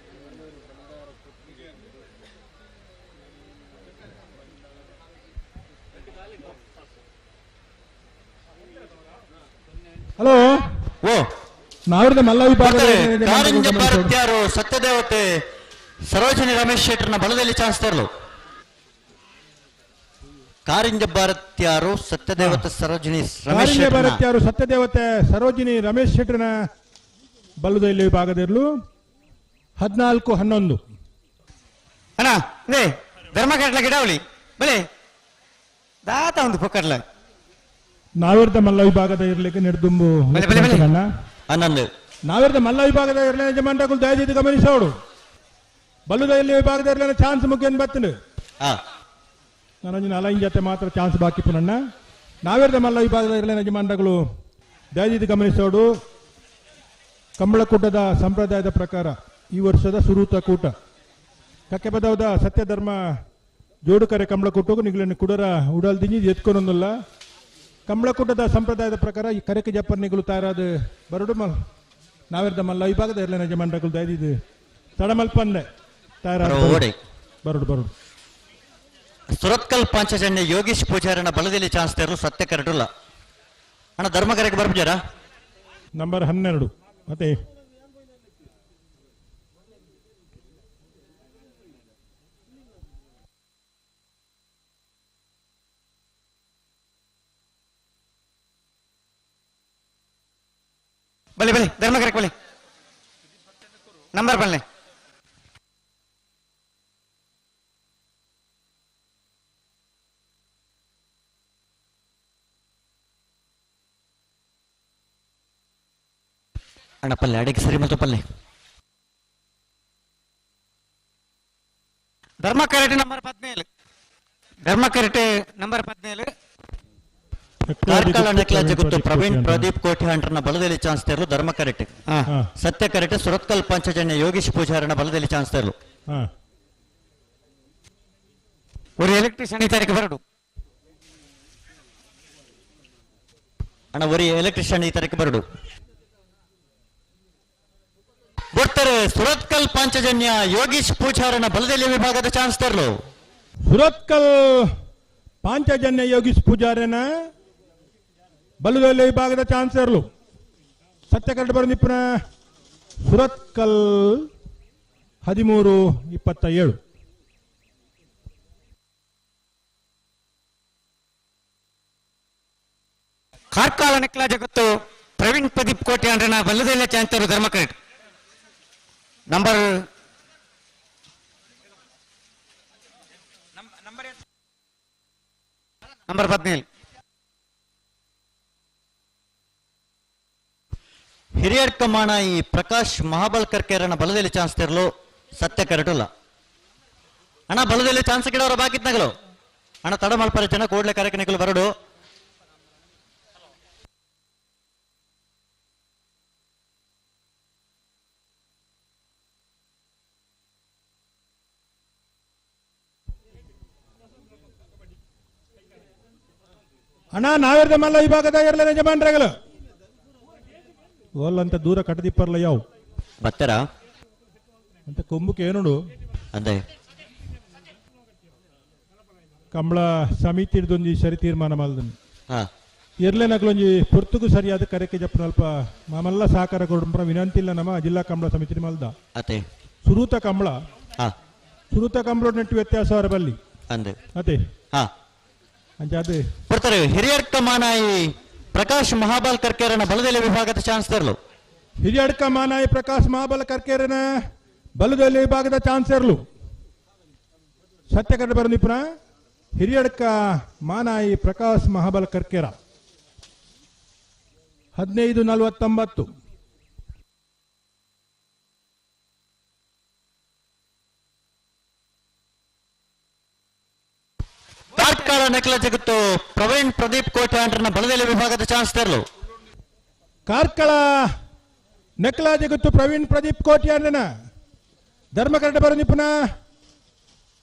ಹಲೋ ಓ ನಾವ್ರದ ಮಲ್ಲ ವಿಭಾಗದ ಕಾರಂಜ ಭಾರತ್ಯಾರು ಸತ್ಯದೇವತೆ ಸರೋಜಿನಿ ರಮೇಶ್ ಶೆಟ್ಟರ್ನ ಬಲದಲ್ಲಿ ಚಾನ್ಸ್ ತರಲು. ಕಾರಿಂಜ ಭಾರತ್ಯಾರು ಸತ್ಯದೇವತೆ ಸರೋಜಿನಿ ರಮೇಶ್ ಕಾರಿಂಜ ಭಾರತ್ಯಾರು ಸತ್ಯದೇವತೆ ಸರೋಜಿನಿ ರಮೇಶ್ ಶೆಟ್ಟರ್ನ ಬಲದಲ್ಲಿ ವಿಭಾಗದಿರಲು 14:11. ಅಣ್ಣ ಇದೇ ಧರ್ಮಕಟ್ಲ ಗಿಡಾವಳಿ ಬಲೆ ಒಂದು ಪೊಕ್ಕಡ್ಲ ನಾವೇರ್ದ ಮಲ್ಲ ವಿಭಾಗದ ಇರ್ಲಿಕ್ಕೆ ನಿರ್ದುಂಬು ಹನ್ನೊಂದು ನಾವೇರ್ದ ಮಲ್ಲ ವಿಭಾಗದ ಇರಲಿ ಯಜಮಾನ್ರಗಳು ದಯచేసి ಗಮನಿಸೋಡು ಬಲ್ಲುದ ಇಲ್ಲಿ ವಿಭಾಗದ ಇರಲಿ ಚಾನ್ಸ್ ಮುಖ್ಯ ಬರ್ತದೆ ನಾನೊಂದು ನಾಲೈನ್ ಜೊತೆ ಮಾತ್ರ ಚಾನ್ಸ್ ಬಾಕಿ ಪುನಣ್ಣ ನಾವೇರ್ದ ಮಲ್ಲ ವಿಭಾಗದ ಇರಲಿ ಯಜಮಾನ್ರಗಳು ದಯచేసి ಗಮನಿಸೋಡು ಕಂಬಳಕೂಟದ ಸಂಪ್ರದಾಯದ ಪ್ರಕಾರ ಈ ವರ್ಷದ ಸುರೂತ ಕೂಟ ಕಕ್ಕೆಪದವದ ಸತ್ಯಧರ್ಮ ಜೋಡುಕರೆ ಕಂಬಳಕೂಟಕ್ಕೂ ನಿಗಲನ್ನು ಕುಡರ ಉಡಲ್ದಿಂಜಿ ಎತ್ಕೊನೊಂದಲ್ಲ ಕಂಬಳಕೂಟದ ಸಂಪ್ರದಾಯದ ಪ್ರಕಾರ ಈ ಕರೆಕೆ ಜಪ್ಪರ್ನಿಗಳು ತಯಾರಾದ ಬರಡು ಮಲ್ ನಾವಿರ್ದ ಮಲ್ಲ ವಿಭಾಗದ ಇರಲಿನ ಯಜಮಾನ್ರಗಳು ದಯದಿದ್ದು ತಡಮಲ್ಪಂದೆ ತಯಾರಾದ ಬರಡು ಬರಡು ಸುರತ್ಕಲ್ ಪಾಂಚಜನ್ಯ ಯೋಗೀಶ್ ಪೂಜಾರನ ಬಲದಲ್ಲಿ ಚಾನ್ಸ್ ತೇರಲು ಸತ್ಯ ಕರಡುಲ್ಲ ಅಣ್ಣ ಧರ್ಮಕರೆಗೆ ಬರ್ಬಿಜಾರ ನಂಬರ್ 12 ಮತ್ತೆ ಬಲೆ ಬಲೆ ಧರ್ಮಕರಕ್ಕೆ ಬಲೆ ನಂಬರ್ ಬಲ್ಲೆ ಅಣ್ಣ ಪಲ್ಲೆ ಅಡಿಗೆ ಸರಿ ಮತ್ತು ಪಲ್ಲೆ ಧರ್ಮ ಕರೆಕ್ಟ್ ನಂಬರ್ 17 ಧರ್ಮ ಕರೆಕ್ಟ್ ನಂಬರ್ 17 ಕಾರ್ಕಳ ನೆಕ್ಲ ಜಗತ್ತು ಪ್ರವೀಣ್ ಪ್ರದೀಪ್ ಕೋಟಿ ಹಂಟ್ರನ ಬಲದಲ್ಲಿ ಚಾನ್ಸ್ ತೇರಲು ಧರ್ಮ ಕರೆಕ್ಟ್ ಸತ್ಯ ಕರೆಕ್ಟ್ ಸುರತ್ಕಲ್ ಪಂಚಜನ್ಯ ಯೋಗೀಶ್ ಪೂಜಾರನ ಬಲದಲ್ಲಿ ಚಾನ್ಸ್ ತೇರಲು ஒரு ಎಲೆಕ್ಟ್ರಿಷಿಯನ್ ಈ ತಾರೀಕು ಬರಡು ಅಣ್ಣ ಒರಿ ಎಲೆಕ್ಟ್ರಿಷಿಯನ್ ಈ ತಾರೀಕು ಬರಡು ಬರ್ತಾರೆ ಸುರತ್ಕಲ್ ಪಾಂಚಜನ್ಯ ಯೋಗೀಶ್ ಪೂಜಾರನ ಬಲದಲ್ಲಿ ವಿಭಾಗದ ಚಾನ್ಸ್ ತರಲು ಸುರತ್ಕಲ್ ಪಾಂಚಜನ್ಯ ಯೋಗೀಶ್ ಪೂಜಾರನ ಬಲದಲ್ಲಿ ವಿಭಾಗದ ಚಾನ್ಸ್ ತರಲು ಸತ್ಯ ಕರಡು ಬರೋ ನಿಪುಣ ಸುರತ್ಕಲ್ 13:27 ಕಾರ್ಕಳ ನೆಕ್ಲಾ ಜಗತ್ತು ಪ್ರವೀಣ್ ಪ್ರದೀಪ್ ಕೋಟೆ ಅಂಡ್ರನ ಬಲ್ಲದಲ್ಲೇ ಚಾನ್ಸ್ ತರು ಧರ್ಮ ಕರೆಕ್ಟ್ ನಂಬರ್ ನಂಬರ್ 17 ಹಿರಿಯರ್ ಕಮಾಣ ಈ ಪ್ರಕಾಶ್ ಮಹಾಬಲ್ಕರ್ ಕೇರನ ಬಲದಲ್ಲಿ ಚಾನ್ಸ್ ತರಲು ಸತ್ಯ ಕರಟುಲ್ಲ ಅಣ್ಣ ಬಲದಲ್ಲಿ ಚಾನ್ಸ್ ಗಿಡವರ ಬಾಕಿತ್ನಗಲು ಅಣ್ಣ ತಡ ಮಲ್ಪರ ಜನ ಕೂಡಲೇ ಕಾರ್ಯಕ್ರಮಗಳು ಬರಡು ಅಣ್ಣ ನಾವಿರ್ದ ಮಲ್ಲ ವಿಭಾಗದ ಇರಲಿ ಯಜಮಾನ್ರಗಳು ಓಲ್ಲಂತ ದೂರ ಕಟ್ಟದಿಪ್ಪರ್ಲ ಯಾವ ಬರ್ತಾರಾ ಅಂತ ಕೊಂಬುಕ್ಕೆ ಏನುಡು ಅಂದೆ ಕಂಬಳ ಸಮಿತಿರ್ದೊಂಜಿ ಸರಿ ತೀರ್ಮಾನ ಮಲ್ದನ್ ಇರ್ಲೆನಕ್ಲೊಂಜಿ ಪೊರ್ತುಗು ಸರಿಯಾದ ಕರೆಕೆ ಜಪ್ಪನಲ್ಪ ಮಾಮಲ್ಲ ಸಹಕಾರ ಕೊಡುಂಪ್ರ ವಿನಂತಿ ಇಲ್ಲ ನಮ್ಮ ಜಿಲ್ಲಾ ಕಂಬಳ ಸಮಿತಿ ಮಲ್ದ ಅತೆ ಸುರೂತ ಕಂಬಳ ಸುರೂತ ಕಂಬಳ ನೆಟ್ಟು ವ್ಯತ್ಯಾಸ ಅವರ ಬಲ್ಲಿ ಅಂದೆ ಅತೆ ಅಂಚಾದೆ ಬರ್ತಾರೆ ಹಿರಿಯರ್ಕ ಮಾನಾಯಿ ಪ್ರಕಾಶ್ ಮಹಾಬಲ್ ಕರ್ಕೇರನ ಬಲದಲ್ಲಿ ವಿಭಾಗದ ಚಾನ್ಸ್ ತರಲು ಹಿರಿಯಡ್ಕ ಮಾನಾಯಿ ಪ್ರಕಾಶ್ ಮಹಾಬಲ ಕರ್ಕೇರನ ಬಲದಲ್ಲಿ ವಿಭಾಗದ ಚಾನ್ಸ್ ತರಲು ಸತ್ಯ ಕಂಡು ಬರೋ ನಿಪುಣ ಹಿರಿಯಡ್ಕ ಮಾನಾಯಿ ಪ್ರಕಾಶ್ ಮಹಾಬಲ ಕರ್ಕೇರ 15:49 ಕಾರ್ಕಳ ನೆಕ್ಲ ಜಗತ್ತು ಪ್ರವೀಣ್ ಪ್ರದೀಪ್ ಕೋಟೆ ಅಂಟ್ರನ ಬಲದಲ್ಲಿ ವಿಭಾಗದ ಚಾನ್ಸ್ ತರಲು ಕಾರ್ಕಳ ನೆಕ್ಲ ಜಗತ್ತು ಪ್ರವೀಣ್ ಪ್ರದೀಪ್ ಕೋಟ್ಯಾನ್ರನ ಧರ್ಮಕರಡ ಬರೋ ನಿಪುಣ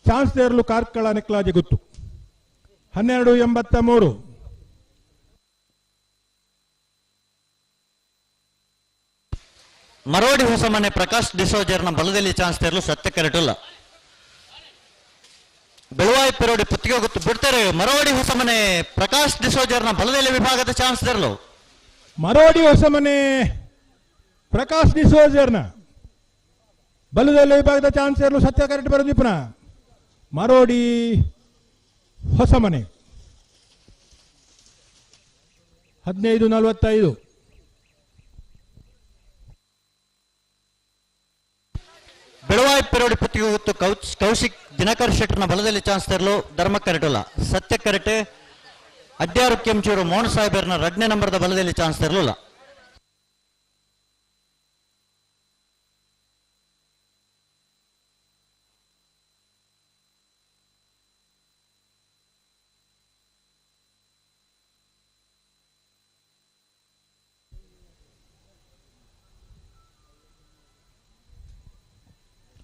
ಚಾನ್ಸ್ ತೇರಲು ಕಾರ್ಕಳ ನೆಕ್ಲ ಜಗತ್ತು 12:83 ಮರೋಡಿ ಹೊಸಮನೆ ಪ್ರಕಾಶ್ ಡಿಸೋಜರ್ನ ಬಲದಲ್ಲಿ ಚಾನ್ಸ್ ತೇರಲು ಸತ್ಯ ಕರಟುಲ್ಲ ಬೆಳುವಾಯಿ ಪೆರೋಡಿ ಪುತ್ತಿಗೆ ಗೊತ್ತು ಬಿಡ್ತಾರೆ ಮರೋಡಿ ಹೊಸಮನೆ ಪ್ರಕಾಶ್ ಡಿಸೋಜರ್ನ ಬಲದಲ್ಲಿ ವಿಭಾಗದ ಚಾನ್ಸ್ ತರಲು ಮರೋಡಿ ಹೊಸಮನೆ ಪ್ರಕಾಶ್ ಡಿಸೋಜರ್ನ ಬಲದಲ್ಲಿ ವಿಭಾಗದ ಚಾನ್ಸ್ ತೇರಲು ಸತ್ಯ ಕರೆಕ್ಟ್ ಬರೋ ನಿಪುಣ ಮರೋಡಿ ಹೊಸಮನೆ 15:45 ಬೆಳವಾಯಿ ಪೆರೋಡಿ ಪುತ್ತಿಗೆ ಗೊತ್ತು ಕೌಶಿಕ್ ದಿನಕರ್ ಶೆಟ್ಟರ್ನ ಬಲದಲ್ಲಿ ಚಾನ್ಸ್ ತರಲು ಧರ್ಮ ಕರೆಟುಲ್ಲ ಸತ್ಯ ಕರೆಟೆ ಅಡ್ಯಾರು ಕೆಂಚೂರು ಮೋಹನ್ ಸಾಹೇಬರ್ನ 2ನೇ ನಂಬರ್ದ ಬಲದಲ್ಲಿ ಚಾನ್ಸ್ ಇರಲಿಲ್ಲ.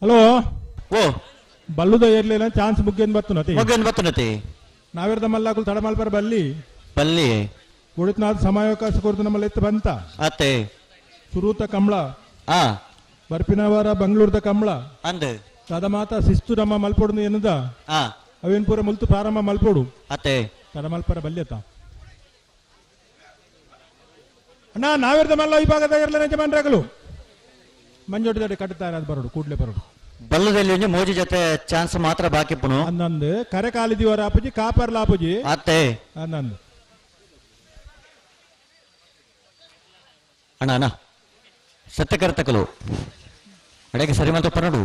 ಹಲೋ ಓ ಬಲ್ಲುದ ಇರ್ಲಿಲ್ಲ ಚಾನ್ಸ್ ಮುಗ್ಗೇನ್ ಬತ್ತುನತಿ ಮುಗ್ಗೇನ್ ಬತ್ತುನತಿ ನಾವಿರ್ದ ಮಲ್ಲಾಕುಲ್ ತಡಮಲ್ಪರ ಬಲ್ಲಿ ಬಲ್ಲಿ ಕುಡಿತನಾದ ಸಮಯಾವಕಾಶ ಕೊಡ್ತು ನಮ್ಮಲ್ಲಿ ಎತ್ತು ಬಂತ ಅತ್ತೆ ಸುರೂತ ಕಮಲ ಆ ಬರ್ಪಿನವರ ಬಂಗಳೂರದ ಕಮಲ ಅಂದ್ ತದ ಮಾತ ಶಿಸ್ತು ನಮ್ಮ ಮಲ್ಪೊಡು ಎನ್ನುದ ಆ ಅವೇನ್ ಪೂರ ಮುಲ್ತು ಪ್ರಾರಂಭ ಮಲ್ಪೊಡು ಅತ್ತೆ ತಡಮಲ್ಪರ ಬಲ್ಯತ ಅಣ್ಣ ನಾವಿರ್ದ ಮಲ್ಲ ವಿಭಾಗದ ಇರ್ಲ ಯಜಮಾನ್ರಾಗಲು ಮಂಜೋಟಿ ಕಟ್ಟುತ್ತಾರೆ ಅದು ಬರೋಡು ಕೂಡ್ಲೆ ಬರೋಡು ಬಲ್ಲದಲ್ಲಿ ಮೋಜಿ ಜೊತೆ ಚಾನ್ಸ್ ಮಾತ್ರ ಬಾಕಿ ಪುನು ಅಂದಂದು ಕರೆ ಕಾಲಿದಿವರ ಆಪುಜಿ ಕಾಪರ್ಲ ಆಪುಜಿ ಅತ್ತೆ ಅಂದಂದು ಅಣ್ಣ ಅಣ್ಣ ಸತ್ಯಕರ್ತಕಲು ಅಡಗೆ ಸರಿ ಮಾತ್ರ ಪನ್ನಡು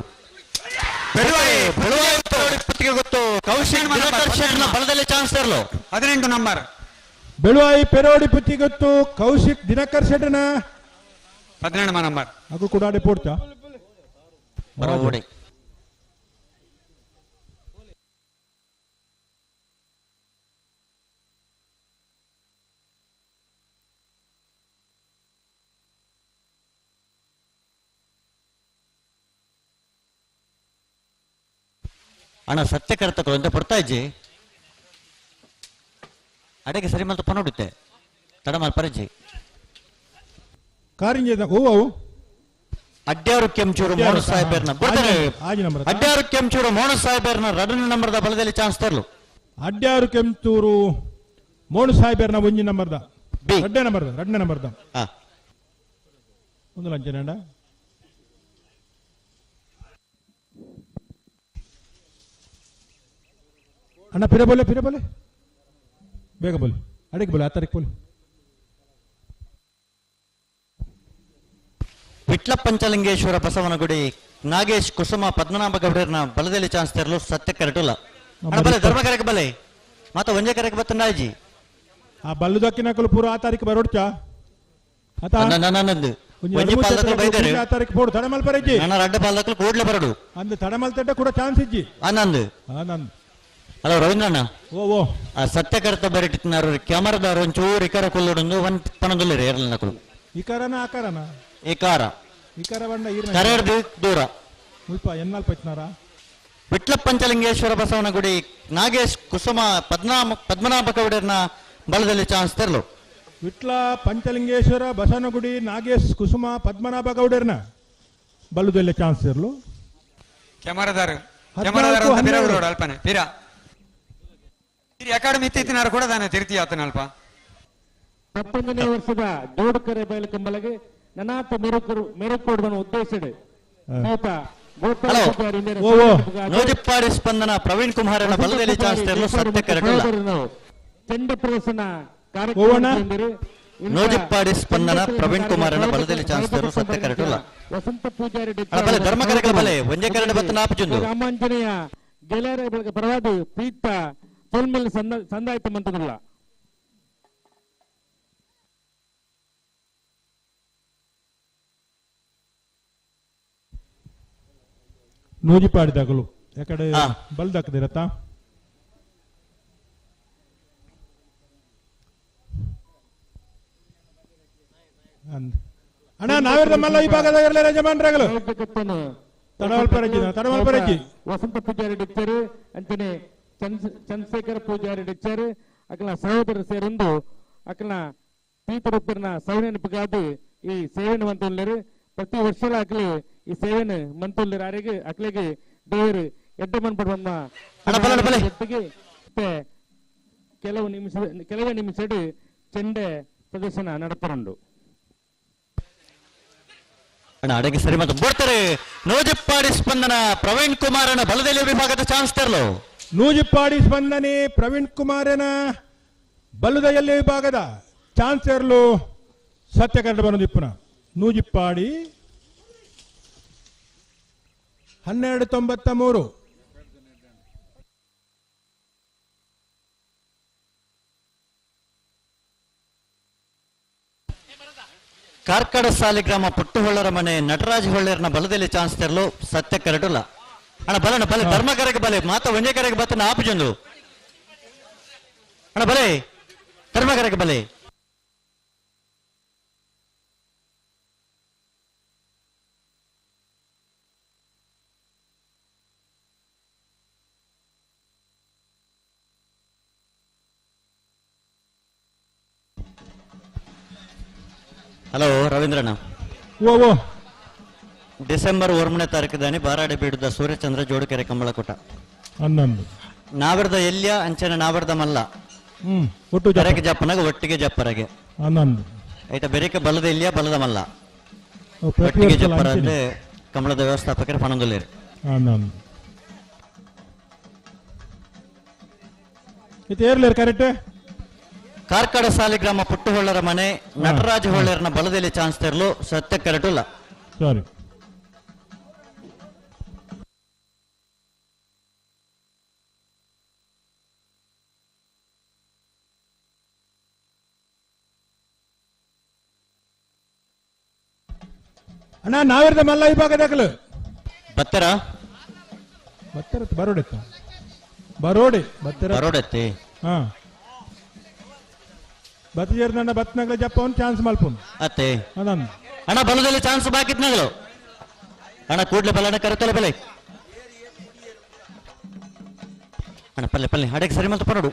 ಗೊತ್ತು ಕೌಶಿಕ್ ಬಲದಲ್ಲಿ ಚಾನ್ಸ್ ತರಲು 18 ನಂಬರ್ ಬೆಳುವಾಯಿ ಪೆರೋಡಿ ಪುತ್ತಿಗೊತ್ತು ಕೌಶಿಕ್ ದಿನಕರ್ ಶೆಟ್ಟನ 18 ನಂಬರ್ ಅದು ಕೂಡ ಪೋಡ್ತಾ ಬರೋಡಿ ಅಣ್ಣ ಸತ್ಯಕರ್ತಕರು ಅಂತ ಪಡ್ತಾ ಇಜ್ಜಿ ಅಡೆಗೆ ಸರಿ ಮಲ್ತ ಪನೋಡುತ್ತೆ ತಡಮಲ್ ಪರಜಿ ಕಾರಿಂಜ ಹೂವು ಅಡ್ಯಾರು ಕೆಂಚೂರು ಮೋಹನ್ ಸಾಹೇಬರ್ನ ಬರ್ತಾರೆ. ಅಡ್ಯಾರು ಕೆಂಚೂರು ಮೋಹನ್ ಸಾಹೇಬರ್ನ 2ನೇ ನಂಬರ್ದ ಬಲದಲ್ಲಿ ಚಾನ್ಸ್ ತರಲು ಅಡ್ಯಾರು ಕೆಂಚೂರು ಮೋಹನ್ ಸಾಹೇಬರ್ನ 1 ನಂಬರ್ದ 2ನೇ ನಂಬರ್ದ 2ನೇ ನಂಬರ್ದ ಒಂದು ಲಂಚನ ಅಣ್ಣ ಪಿರ ಬೋಲೆ ಪಿರ ಬೋಲೆ ಬೇಗ ಬೋಲೆ ಅಡಿಗೆ ಬೋಲೆ ಆ ತಾರೀಕು ಬೋಲೆ. ವಿಟ್ಲ ಪಂಚಲಿಂಗೇಶ್ವರ ಬಸವನಗುಡಿ ನಾಗೇಶ್ ಕುಸುಮ ಪದ್ಮನಾಭ ಗೌಡರ್ನ ಬಲದಲ್ಲಿ ಚಾನ್ಸ್ ತರಲು ಸತ್ಯ ಕರೆಟುಲ್ಲ ಬಲೆ ಧರ್ಮ ಕರೆಕ್ ಬಲೆ ಮಾತ ಒಂಜೆ ಕರೆಕ್ ಬತ್ತಂಡಾಜಿ ಆ ಬಲ್ಲುದಕ್ಕಿನಕಲು ಪೂರ ಆ ತಾರೀಕು ಬರೋಡ್ಚಾ ಆ ತಾರೀಕು ಪೋಡು ತಡಮಲ್ ಪರಜ್ಜಿ ನನ್ನ ರಡ್ಡ ಪಾಲಕಲು ಕೂಡ್ಲೆ ಬರಡು ಅಂದ್ ತಡಮಲ್ ತಡ್ಡ ಕೂಡ ಚಾನ್ಸ್ ಇಜ್ಜಿ ಆನಂದ್ ಆನಂದ್ ಹಲೋ ರವೀಂದ್ರಣ್ಣ ಓ ಓ ಆ ಸತ್ಯಕರ್ತ ಬರಿಟಿನಾರು ಕ್ಯಾಮರಾದಾರು ಒಂಚೂರು ಇಕಾರ ಕೊಲ್ಲೊಡೊಂದು ಒಂದ್ ಪಣದೊಲ್ಲಿರಿ ಎರಲನಕಲು ಇಕಾರನ ಆಕಾರನ ಇಕಾರ ಇಕಾರ ಬಂಡ ಈರ್ನ ಕರೆರ್ದು ದೂರ ಮುಲ್ಪ ಎನ್ನಾಲ್ ಪಚ್ನಾರ ವಿಟ್ಲ ಪಂಚಲಿಂಗೇಶ್ವರ ಬಸವನಗುಡಿ ನಾಗೇಶ್ ಕುಸುಮ ಪದ್ಮನಾಭ ಗೌಡರ್ನ ಬಲದಲ್ಲಿ ಚಾನ್ಸ್ ತರಲು ವಿಟ್ಲ ಪಂಚಲಿಂಗೇಶ್ವರ ಬಸವನಗುಡಿ ನಾಗೇಶ್ ಕುಸುಮ ಪದ್ಮನಾಭ ಗೌಡರ್ನ ಬಲದಲ್ಲಿ ಚಾನ್ಸ್ ಇರಲು ಕ್ಯಾಮರಾದಾರು ಕ್ಯಾಮರಾದಾರು ಅಂತ ಪಿರ ಬಿಡೋಡು ಅಲ್ಪನೆ ಪಿರ ಅಕಾಡೆಮಿ ಇತ್ತಿನಾರು ಕೂಡ ತಾನೆ ತಿರ್ತಿ ಆತನ ಅಲ್ಪ 19ನೇ ವರ್ಷದ ಜೋಡುಕರೆ ಬಯಲು ಕಂಬಲಗೆ ನನಾತ ಮೆರುಕೋಡುವ ಉದ್ದೇಶಡ್ ನೋಜಿಪ್ಪಾಡಿ ಸ್ಪಂದನ ಪ್ರವೀಣ್ ಕುಮಾರ್ ಬಲದಲ್ಲಿ ಚಾನ್ಸ್ ತರಲು ಸತ್ಯ ಕರೆಟಲ್ಲ ಚೆಂಡೆ ಪ್ರದರ್ಶನ ಕಾರ್ಯಕ್ರಮ ನೋಜಿಪ್ಪಾಡಿ ಸ್ಪಂದನ ಪ್ರವೀಣ್ ಕುಮಾರ್ ಬಲದಲ್ಲಿ ಚಾನ್ಸ್ ತರಲು ಸತ್ಯ ಕರೆಟಲ್ಲ ವಸಂತ ಪೂಜಾರಿ ಬಲೆ ಧರ್ಮ ಕರೆಕಲ ಬಲೆ ಒಂಜೆ ಕರಡ ಬತ್ತ ನಾಪಚುಂದು ರಾಮಾಂಜನೇಯ ಗೆಳೆಯರ ಬಳಗ ಪರವಾದ ಪ್ರೀತ ಸೊಲ್ಮೆಲ್ ಸಂದಾಯ್ತ ಮಂತುಲ್ಲ ನೂಜಿಪಾಡಿದಾಗಲು ಯಾಕಡೆ ಬಲ್ದಾಕದಿರತ್ತ ಅಣ್ಣ ನಾವಿರ್ದ ಮಲ್ಲ ಈ ಭಾಗದ ಇರಲಿ ಯಜಮಾನ್ರಾಗಲು ತಡವಲ್ಪರಜ್ಜಿ ತಡವಲ್ಪರಜ್ಜಿ ವಸಂತ ಪೂಜಾರಿ ಡಿಚ್ಚರು ಅಂಚನೆ ಚಂದ್ರಶೇಖರ ಪೂಜಾರಿ ಡಿಚ್ಚರು ಅಕಲ ಸಹೋದರ ಸೇರೊಂದು ಅಕಲ ಪೀತರೊಬ್ಬರನ್ನ ಸೌನೆನಪಿಗಾದು ಈ ಸೇವೆನ ಮಂತುಲ್ಲರು ಪ್ರತಿ ವರ್ಷಲ ಅಕಲಿ ಈ ಸೇವೆನ ಮಂತುಲ್ಲರು ಆರಿಗೆ ಅಕ್ಲಿಗೆ ದೇವರು ಎಡ್ಡೆ ಮನ್ಪಡುವ ಜೊತೆಗೆ ಕೆಲವು ನಿಮಿಷ ಕೆಲವೇ ನಿಮಿಷಡ್ ಚೆಂಡೆ ಪ್ರದರ್ಶನ ನಡಪರುಂಡು. ಅಣ್ಣ ಅಡಗೆ ಸರಿ ಮತ್ತು ಬರ್ತಾರೆ ನೂಜಿಪ್ಪಾಡಿ ಸ್ಪಂದನ ಪ್ರವೀಣ್ ಕುಮಾರನ ಬಲದಲ್ಲಿ ವಿಭಾಗದ ಚಾನ್ಸ್ ತರಲು ನೂಜಿಪ್ಪಾಡಿ ಸ್ಪಂದನೆ ಪ್ರವೀಣ್ ಕುಮಾರನ ಬಲದಯಲ್ಲಿ ವಿಭಾಗದ ಚಾನ್ಸ್ ತರಲು ಸತ್ಯ ಕರಡು ಬರೋದಿಪ್ಪನ ನೂಜಿಪ್ಪಾಡಿ 12.93. ಕಾರ್ಕಡ ಸಾಲಿಗ್ರಾಮ ಪುಟ್ಟುಹೊಳ್ಳರ ಮನೆ ನಟರಾಜ್ ಹೊಳ್ಳೇರ್ನ ಬಲದಲ್ಲಿ ಚಾನ್ಸ್ ತೆರಲು ಸತ್ಯ ಕರಡುಲ್ಲ. ಅಣ್ಣ ಬಲಣ್ಣ ಬಲೆ, ಧರ್ಮಕರೆಗೆ ಬಲೆ, ಮಾತ ಒಂದೇ ಕರೆಗೆ ಬತ್ತನ ಆಪುಜೊಂದು. ಅಣ್ಣ ಬಲೆ, ಧರ್ಮಕರೆಗೆ ಬಲೆ. ಹಲೋ ರವೀಂದ್ರಣ್ಣ. ಓ ಓ ಡಿಸೆಂಬರ್ 1ನೇ ತಾರೀಕು ಬಾರಾಡಿ ಬೀಡದ ಸೂರ್ಯಚಂದ್ರ ಜೋಡುಕೆರೆ ಕಂಬಳಕೂಟ. 11 ನಾವರ್ದ ಎಲ್ಯ ಅಂಚನೆ ನಾವರ್ದ ಮಲ್ಲ ಒಟ್ಟು ಕರೆಗೆ ಜಪ್ಪನಾಗ ಒಟ್ಟಿಗೆ ಜಪ್ಪರಗೆ 11 ಆಯ್ತಾ. ಬೆರಿಕೆ ಬಲದ ಎಲ್ಯ ಬಲದ ಮಲ್ಲ ಪ್ರತಿ ಒಟ್ಟಿಗೆ ವರ್ಷ ಜಪ್ಪರ ಅಂಚನೆ. ಅಂದ್ರೆ ಕಮಲದ ವ್ಯವಸ್ಥಾಪಕರು ಪಣಂದುಲೇರು. 11 ಇದು ಏರ್ಲೇರ್ ಕರೆಕ್ಟ್. ಕಾರ್ಕಡ ಸಾಲಿಗ್ರಾಮ ಪುಟ್ಟುಹೊಳ್ಳರ ಮನೆ ನಟರಾಜ ಹೊಳ್ಳೇರ್ನ ಬಲದಲ್ಲಿ ಚಾನ್ಸ್ ತೆರಲು ಸತ್ಯ ಕರಟುಲ್ಲ. ಸಾರಿ ಅಣ್ಣ, ನಾವಿರ್ದ ಮಲ್ಲ ವಿಭಾಗ ದಾಖಲು ಬತ್ತರ ಬತ್ತರ ಬರೋಡೆ ಬರೋಡೆ ಬತ್ತರ ಬರೋಡತ್ತಿ. ಹಾ ಬತ್ತಿಜೇರ್ನಣ್ಣ ಬತ್ನಗ್ಲ ಜಪ್ಪ ಒಂದು ಚಾನ್ಸ್ ಮಲ್ಪುನ್ ಅತ್ತೆ ಅದೊಂದು. ಅಣ್ಣ ಬಲದಲ್ಲಿ ಚಾನ್ಸ್ ಬಾಕಿತ್ನಗಲು ಅಣ್ಣ ಕೂಡ್ಲೆ ಬಲಣ್ಣ ಕರೆತಲೆ ಬಲೆ ಅಣ್ಣ ಪಲ್ಲೆ ಪಲ್ಲೆ ಅಡಕ್ಕೆ ಸರಿ ಮಲ್ತ ಪರಡು.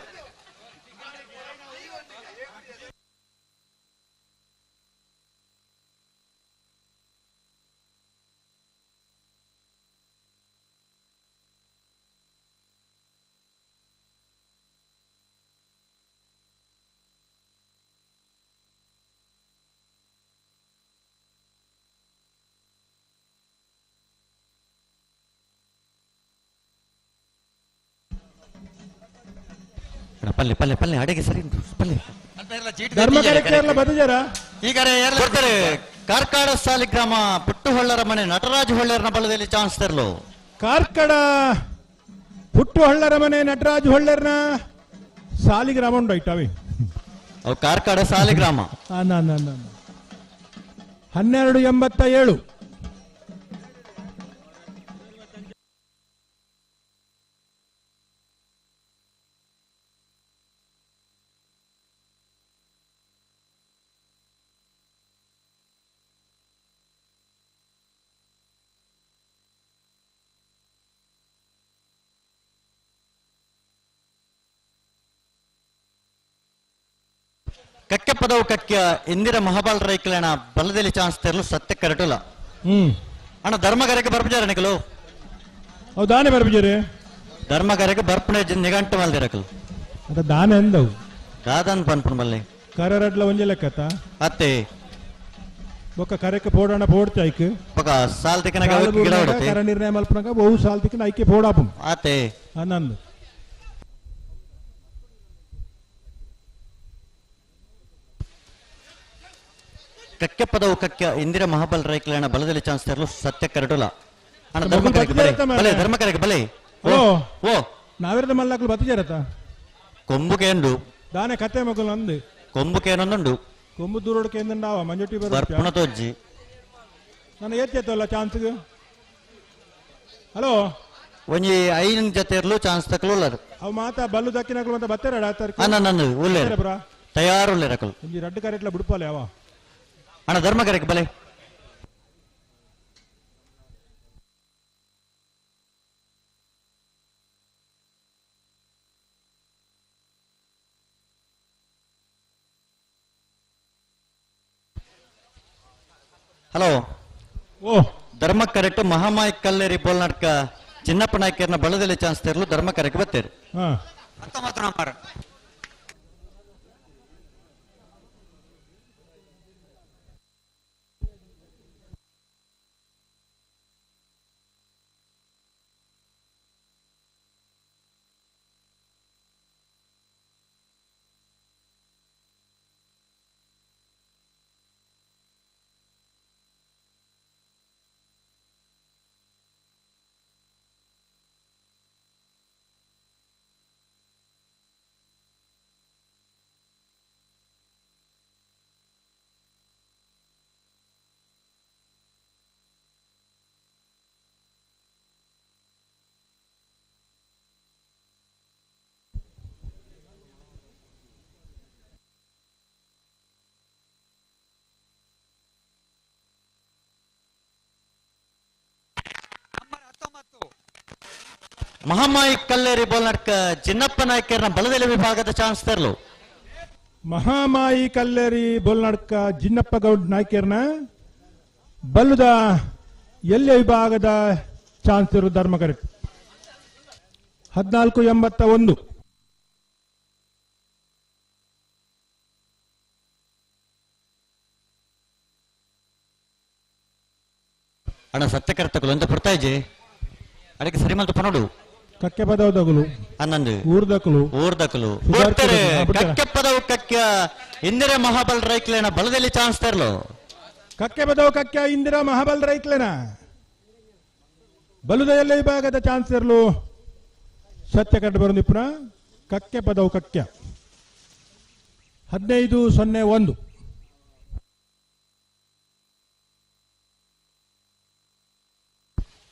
ಅಣ್ಣ ಪಲ್ಲೆ ಪಲ್ಲೆ ಪಲ್ಲೆ ಅಡಗೆ ಸರಿ ಪಲ್ಲೆ. ಧರ್ಮ ಕರೆಕ್ಟ್ ಬತ್ತಿಜಾರ ಕೊಡ್ತಾರೆ. ಕಾರ್ಕಡ ಸಾಲಿಗ್ರಾಮ ಪುಟ್ಟುಹೊಳ್ಳರ ಮನೆ ನಟರಾಜ ಹೊಳ್ಳೇರ್ನ ಬಲದಲ್ಲಿ ಚಾನ್ಸ್ ತರಲು. ಕಾರ್ಕಡ ಪುಟ್ಟುಹೊಳ್ಳರ ಮನೆ ನಟರಾಜ್ ಹೊಳ್ಳರ್ನ ಸಾಲಿಗ್ರಾಮ ಉಂಟು ಐಟವಿ. ಅವು ಕಾರ್ಕಡ ಸಾಲಿಗ್ರಾಮ. 1287. ಕಕ್ಕೆ ಪದವು ಕಕ್ಯ ಇಂದಿರ ಮಹಾಬಾಲ್ ರೈಕ್ಲಣ ಬಲದಲ್ಲಿ ಚಾನ್ಸ್ ತೆರಲು ಸತ್ಯ ಕರಟುಲ. ಅಣ್ಣ ಧರ್ಮಗರಕ್ಕೆ ಬರ್ಪಜಾರ ನಿಕಲು. ದಾನೆ ಬರ್ಪಜಾರೆ ಧರ್ಮಗರಕ್ಕೆ ಬರ್ಪಣೆ ನಿಘಂಟು ಮಲ್ದಿರಕಲು. ಅದ ದಾನೆ ಅಂದವು ದಾದನ್ ಪನ್ಪುಣ ಮಲ್ಲೆ ಕರರಡ್ಲ ಒಂಜೆ ಲೆಕ್ಕತ ಅತ್ತೆ ಬೊಕ್ಕ ಕರೆಕ್ಕೆ ಪೋಡಣ ಪೋಡ್ತ ಐಕ್ ಬೊಕ್ಕ ಸಾಲ್ ತಿಕ್ಕನಗ ಗಿಡ ಹೊಡತೆ ಕರ ನಿರ್ಣಯ ಮಲ್ಪನಗ ಬಹು ಸಾಲ್ ತಿಕ್ಕನ ಐಕೆ ಪೋಡಾಪುಂ ಅತ್ತೆ ಆನಂದ್ ಕಕ್ಕೆ ಪದವು ಕಕ್ಕೆ ಇಂದಿರಾ ಮಹಾಬಲ್ ರೈಕ್ಲಣ ಬಲದಲ್ಲಿ ಚಾನ್ಸ್ ತರಲು ಸತ್ಯ ಕರಡುಲ ಅಣ್ಣ ಧರ್ಮಕರಕ್ಕೆ ಬಲೆ ಬಲೆ ಧರ್ಮಕರಕ್ಕೆ ಬಲೆ ಓ ಓ ನಾವಿರದ ಮಲ್ಲಕ್ಲು ಬತ್ತಿಜಾರತ ಕೊಂಬುಕೇಂಡು ದಾನೆ ಕತೆ ಮಗಲು ಅಂದು ಕೊಂಬುಕೇನೊಂದುಂಡು ಕೊಂಬು ದೂರೋಡ್ಕೆ ಎಂದಂಡಾವ ಮಂಜುಟಿ ಬರ್ಪುಣ ತೋಜ್ಜಿ ನಾನು ಏತ್ಯತ್ತಲ್ಲ ಚಾನ್ಸ್ ಹಲೋ ಒಂಜಿ ಐನ್ ಜೊತೆ ಇರಲು ಚಾನ್ಸ್ ತಕಲು ಉಲ್ಲರು ಅವು ಮಾತಾ ಬಲ್ಲು ದಕ್ಕಿನಕಲು ಅಂತ ಬತ್ತೆರ ಅಣ್ಣ ನನ್ನ ಉಲ್ಲೇರು ತಯಾರು ಉಲ್ಲೇರಕಲು ಒಂಜಿ ರಡ್ಡು ಕರೆಟ್ಲ ಬುಡ್ಪಾಲೆ ಅವ ಅಣ್ಣ ಧರ್ಮಕರಕ್ಕೆ ಬಲೆ ಹಲೋ ಓ ಧರ್ಮ ಕರೆಕ್ಟ್ ಮಹಾಮಾಯಿ ಕಲ್ಲೇರಿ ಬೋಲ್ನಾಡ್ಕ ಚಿನ್ನಪ್ಪ ನಾಯ್ಕರ್ನ ಬಳದಲ್ಲಿ ಚಾನ್ಸ್ ತರಲು ಧರ್ಮ ಕರೆಕ್ಟ್ ಬತ್ತೇರಿ ಹಾ ನಂಬರ್ ಮಹಾಮಾಯಿ ಕಲ್ಲೇರಿ ಬೋಲ್ನಡ್ಕ ಜಿನ್ನಪ್ಪ ನಾಯ್ಕರ್ನ ಬಲದೆಲೆ ವಿಭಾಗದ ಚಾನ್ಸ್ ತರಲು. ಮಹಾಮಾಯಿ ಕಲ್ಲೇರಿ ಬೋಲ್ನಡ್ಕ ಜಿನ್ನಪ್ಪ ಗೌಡ್ ನಾಯ್ಕರ್ನ ಬಲ್ಲದ ಎಲ್ಲೆ ವಿಭಾಗದ ಚಾನ್ಸ್ ಇರು ಧರ್ಮಕರೆಟ್ 14.81. ಅಣ್ಣ ಸತ್ಯಕರ್ತಕಲು ಅಂತ ಪುರ್ತಾಯಿಜಿ ಅದಕ್ಕೆ ಸರಿ ಮಲ್ತು ಪನೋಡು ಕಕ್ಕೆ ಪದವದಗುಲು ಅನ್ನಂದು ಊರ್ದಕಲು ಊರ್ದಕಲು ಕಕ್ಕೆ ಪದವು ಕಕ್ಕೆ ಇಂದಿರಾ ಮಹಾಬಲ್ ರೈಕ್ಲೇನ ಬಲದಲ್ಲಿ ಚಾನ್ಸ್ ತರಲು. ಕಕ್ಕೆ ಪದವು ಕಕ್ಕೆ ಇಂದಿರಾ ಮಹಾಬಲ್ ರೈಕ್ಲೇನ ಬಲುದ ಎಲ್ಲ ವಿಭಾಗದ ಚಾನ್ಸ್ ತರಲು ಸತ್ಯ ಕಂಡು ಬರೋ ನಿಪುಣ ಕಕ್ಕೆ ಪದವು ಕಕ್ಕೆ 15.01.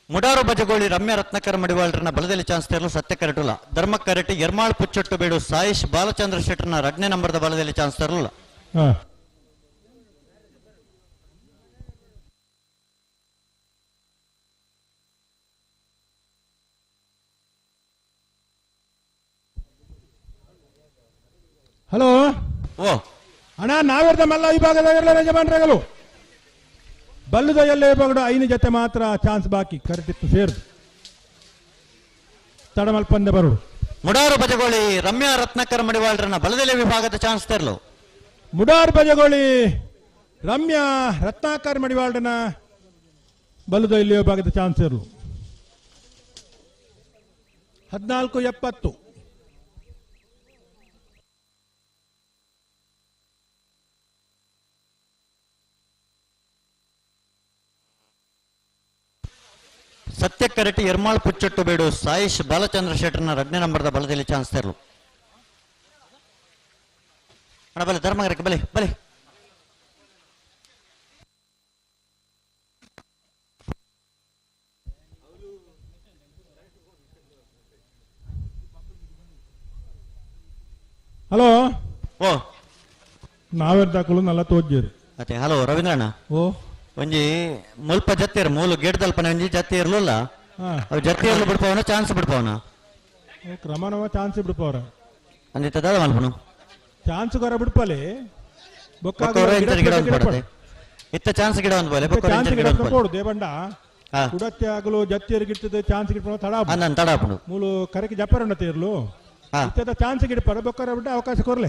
ಮುಡಾರು ಬಜಗೋಳಿ ರಮ್ಯ ರತ್ನಾಕರ್ ಮಡಿವಾಳರನ್ನ ಬಲದಲ್ಲಿ ಚಾನ್ಸ್ ತರಲು ಸತ್ಯ ಕರೆಟುಲ್ಲ. ಧರ್ಮ ಕರೆಟಿ ಎರ್ಮಾಳ್ ಪುಚ್ಚೊಟ್ಟು ಬೇಡು ಸಾಯಿಶ್ ಬಾಲಚಂದ್ರ ಶೆಟ್ಟರ್ನ 2ನೇ ನಂಬರ್ದ ಬಲದಲ್ಲಿ ಚಾನ್ಸ್ ತರಲಿಲ್ಲ. ಹಲೋ ಓ ಅಣ್ಣ ನಾವೆರ್ದ ಮಲ್ಲ ವಿಭಾಗದ ಯಜಮಾನ್ರಗಲು ಬಲ್ಲದ ಎಲ್ಲ ವಿಭಾಗದ 5 ಜೊತೆ ಮಾತ್ರ ಚಾನ್ಸ್ ಬಾಕಿ ಕರೆತಿತ್ತು ಸೇರ್ದು ತಡಮಲ್ಪಂದೆ ಬರುಡು. ಮುಡಾರು ಬಜಗೋಳಿ ರಮ್ಯಾ ರತ್ನಾಕರ್ ಮಡಿವಾಳರನ್ನ ಬಲದೆಲೆ ವಿಭಾಗದ ಚಾನ್ಸ್ ತರಲು. ಮುಡಾರು ಬಜಗೋಳಿ ರಮ್ಯಾ ರತ್ನಾಕರ್ ಮಡಿವಾಳರನ್ನ ಬಲ್ಲದ ಇಲ್ಲಿ ವಿಭಾಗದ ಚಾನ್ಸ್ ಇರಲು 14.70. ಸತ್ಯ ಕರೆಟಿ ಎರ್ಮಾಳ್ ಪುಚ್ಚೊಟ್ಟು ಬೇಡು ಸಾಯಿಶ್ ಬಾಲಚಂದ್ರ ಶೆಟ್ಟರ್ನ 2ನೇ ನಂಬರ್ದ ಬಲದಲ್ಲಿ ಚಾನ್ಸ್ ತರಲು. ಅಣ್ಣ ಬಲೆ ಧರ್ಮಗರಕ್ಕೆ ಬಲೆ ಬಲೆ. ಹಲೋ ಓ ನಾವೆರ್ದಾಕಲು ನಲ್ಲ ತೋಜ್ಜೇರು ಅತ್ತೆ. ಹಲೋ ರವೀಂದ್ರಣ್ಣ ಓ ಒಂಜಿ ಮುಲ್ಪ ಜತ್ತಿರು ಮೂಲು ಗೇಟ್ದಲ್ಪನ ಒಂಜಿ ಜತ್ತಿ ಇರ್ಲಿಲ್ಲ ಅವು ಜತ್ತಿ ಇರ್ಲು ಬಿಡ್ಪವನ ಚಾನ್ಸ್ ಬಿಡ್ಪವನ ಕ್ರಮನವ ಚಾನ್ಸ್ ಬಿಡ್ಪವರ ಅಂದಿತ್ತ ದಾದ ಮಲ್ಪನು ಚಾನ್ಸ್ ಕೊರ ಬಿಡ್ಪಲೆ ಇತ್ತ ಚಾನ್ಸ್ ಗಿಡ ಒಂದು ಬೋಲೆ ಚಾನ್ಸ್ ಗಿಡ ಪೋಡು ದೇಬಂಡ ಕುಡತ್ತೆ ಆಗಲು ಜತ್ತಿಯರು ಗಿಟ್ಟದ ಚಾನ್ಸ್ ಗಿಡ ತಡ ತಡ ಮೂಲು ಕರಕ್ಕೆ ಜಪ್ಪರಣ್ಣ ತೇರ್ಲು ಇತ್ತ ಚಾನ್ಸ್ ಗಿಡ ಪರ ಬೊಕ್ಕರ ಬಿಟ್ಟ ಅವಕಾಶ ಕೊರ್ಲೆ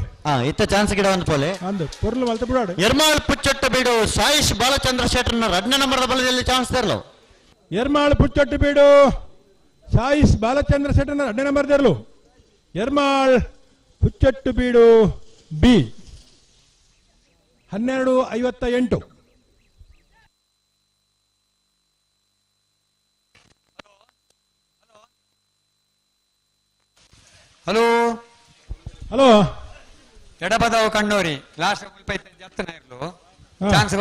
ಇತ್ತ ಚಾನ್ಸ್ ಗಿಡ ಒಂದು ಪೋಲೆ ಅಂದು ಪೊರ್ಲು ಮಲ್ತ ಬಿಡಾಡು. ಎರ್ಮಾಳ್ ಪುಚ್ಚೊಟ್ಟು ಬೀಡು ಸಾಯಿಶ್ ಬಾಲಚಂದ್ರ ಶೆಟ್ಟರ್ನ 2ನೇ ನಂಬರ್ದ ಬಲದಲ್ಲಿ ಚಾನ್ಸ್ ತರಲು. ಎರ್ಮಾಳ್ ಪುಚ್ಚೊಟ್ಟು ಬೀಡು ಸಾಯಿಶ್ ಬಾಲಚಂದ್ರ ಶೆಟ್ಟರ್ನ 2ನೇ ನಂಬರ್ ತರಲು. ಎರ್ಮಾಳ್ ಪುಚ್ಚೊಟ್ಟು ಬೀಡು B 12.58. Hello hello Edapadavu ಕಣ್ಣೂರಿ last ಇರ್ಲು chance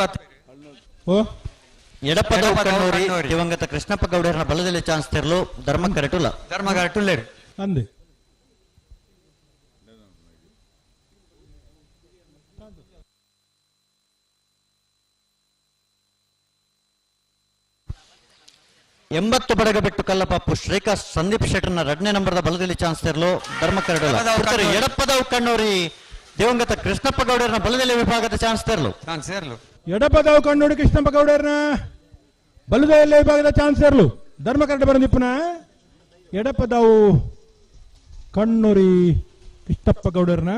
Edapadavu ಕಣ್ಣೂರಿ ದಿವಂಗತ ಕೃಷ್ಣಪ್ಪ ಗೌಡರನ ಬಲದಲ್ಲಿ ಚಾನ್ಸ್ ತರಲು ಧರ್ಮ ಕರೆಟುಲ್ಲ. ಧರ್ಮ ಕರೆಟುಲ್ಲೇರು ಅಂದೆ 80 ಬಡಗ ಬಿಟ್ಟು ಕಲ್ಲಪಾಪು ಶ್ರೀಕಾಂತ್ ಸಂದೀಪ್ ಶೆಟ್ಟರ್ನ 2ನೇ ನಂಬರ್ದ ಬಲದಲ್ಲಿ ಚಾನ್ಸ್ ತರಲು ಧರ್ಮ ಕರಡಲ್ಲ. ಎಡಪದವು ಕಣ್ಣೂರಿ ದಿವಂಗತ ಕೃಷ್ಣಪ್ಪ ಗೌಡರನ ಬಲದಲ್ಲಿ ವಿಭಾಗದ ಚಾನ್ಸ್ ತರಲು. ಎಡಪದವು ಕಣ್ಣೂರಿ ಕೃಷ್ಣಪ್ಪ ಗೌಡರನ ಬಲದಲ್ಲಿ ವಿಭಾಗದ ಚಾನ್ಸ್ ತರಲು ಧರ್ಮ ಕರಡ ಬರ ಎಡಪದವು ಕಣ್ಣೂರಿ ಕೃಷ್ಣಪ್ಪ ಗೌಡರನ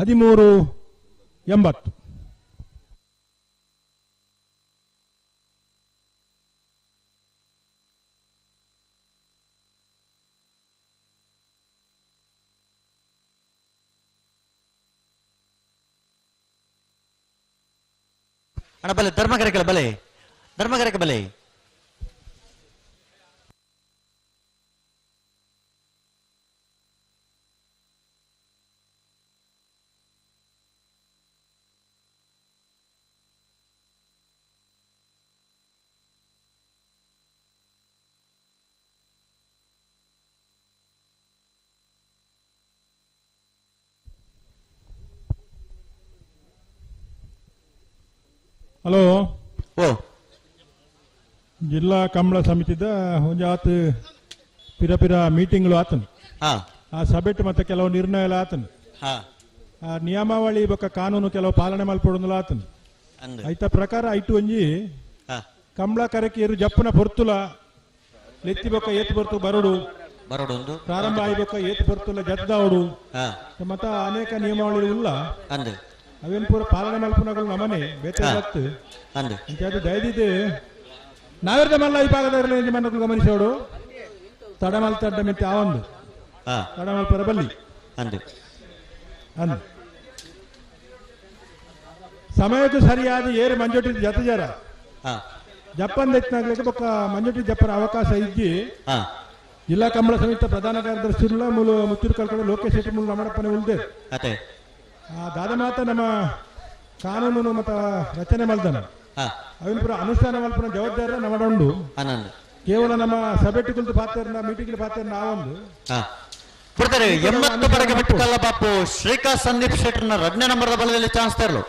13.80. ಅಣ್ಣ ಬಲೆ ಧರ್ಮಗರಕ್ಕೆ ಬಲೆ ಧರ್ಮಗರಕ್ಕೆ ಬಲೆ. ಹಲೋ ಓ ಜಿಲ್ಲಾ ಕಂಬಳ ಸಮಿತಿದ ಒಂಜಾತ್ ಪಿರ ಪಿರ ಮೀಟಿಂಗ್ಲು ಆತನು. ಆ ಸಭೆಟ್ ಮತ್ತೆ ಕೆಲವು ನಿರ್ಣಯ ಆತನು. ಆ ನಿಯಮಾವಳಿ ಬೊಕ್ಕ ಕಾನೂನು ಕೆಲವು ಪಾಲನೆ ಮಲ್ಪೊಡುಂದುಲ ಆತನು. ಐತ ಪ್ರಕಾರ ಐಟು ಒಂಜಿ ಕಂಬಳ ಕರಕೇರು ಜಪ್ಪುನ ಪೊರ್ತುಲ ಲೆತ್ತಿ ಬೊಕ್ಕ ಏತು ಪೊರ್ತು ಬರೋಡು ಬರೋಡು ಪ್ರಾರಂಭ ಆಯ್ಬೊಕ್ಕ ಏತು ಪೊರ್ತುಲ ಜದ್ದಾವಡು ಮತ್ತ ಅನೇಕ ನಿಯಮಾವಳಿ ಉಲ್ಲ ಅವೇನ್ ಪೂರ ಪಾಲನೆ ಮಲ್ಪುನಗಳು ನಮನೆ ಬೇತೆ ಬತ್ತು ಅದು ದಯದಿದ್ದು ನಾವಿರ್ದ ಮಲ್ಲ ಈ ಭಾಗದ ಮನಗಳು ಗಮನಿಸೋಡು ತಡಮಲ್ ತಡ್ಡ ಮಿತ್ತೆ ಆ ಒಂದು ತಡಮಲ್ ಪರ ಬಲ್ಲಿ ಅಂದು ಸಮಯಕ್ಕೂ ಸರಿಯಾದ ಏರು ಮಂಜೋಟಿ ಜತ ಜರ ಜಪ್ಪನ್ ಎತ್ತಿನಾಗ್ಲಿಕ್ಕೆ ಬೊಕ್ಕ ಮಂಜೋಟಿ ಜಪ್ಪನ ಅವಕಾಶ ಇಜ್ಜಿ. ಜಿಲ್ಲಾ ಕಂಬಳ ಸಮಿತಿ ಪ್ರಧಾನ ಕಾರ್ಯದರ್ಶಿ ಮೂಲ ಮುತ್ತೂರು ಕಲ್ಕಡೆ ಲೋಕೇಶ್ ಶೆಟ್ಟಿ ಮೂಲ ನಮ್ಮಡಪ್ಪನೆ ಉಳ್ದೆ ಆ ದಾದ ಮಾತ ನಮ್ಮ ಕಾನೂನು ಮತ್ತ ರಚನೆ ಮಲ್ದನ ಅವಿನ ಪೂರ ಅನುಷ್ಠಾನ ಮಲ್ಪನ ಜವಾಬ್ದಾರ ನಮ್ಮಡುಂಡು. ಕೇವಲ ನಮ್ಮ ಸಭೆಟ್ಟು ಕುಳಿತು ಪಾತ್ರ ಮೀಟಿಂಗ್ ಪಾತ್ರ ನಾವೊಂದು ಕೊಡ್ತಾರೆ. 80 ಬರಗೆ ಬಿಟ್ಟು ಕಲ್ಲಬಾಪು ಶ್ರೀಕಾಂತ್ ಸಂದೀಪ್ ಶೆಟ್ಟರ್ನ 2ನೇ ನಂಬರ್ದ ಬಲದಲ್ಲಿ ಚಾನ್ಸ್ ತರಲು.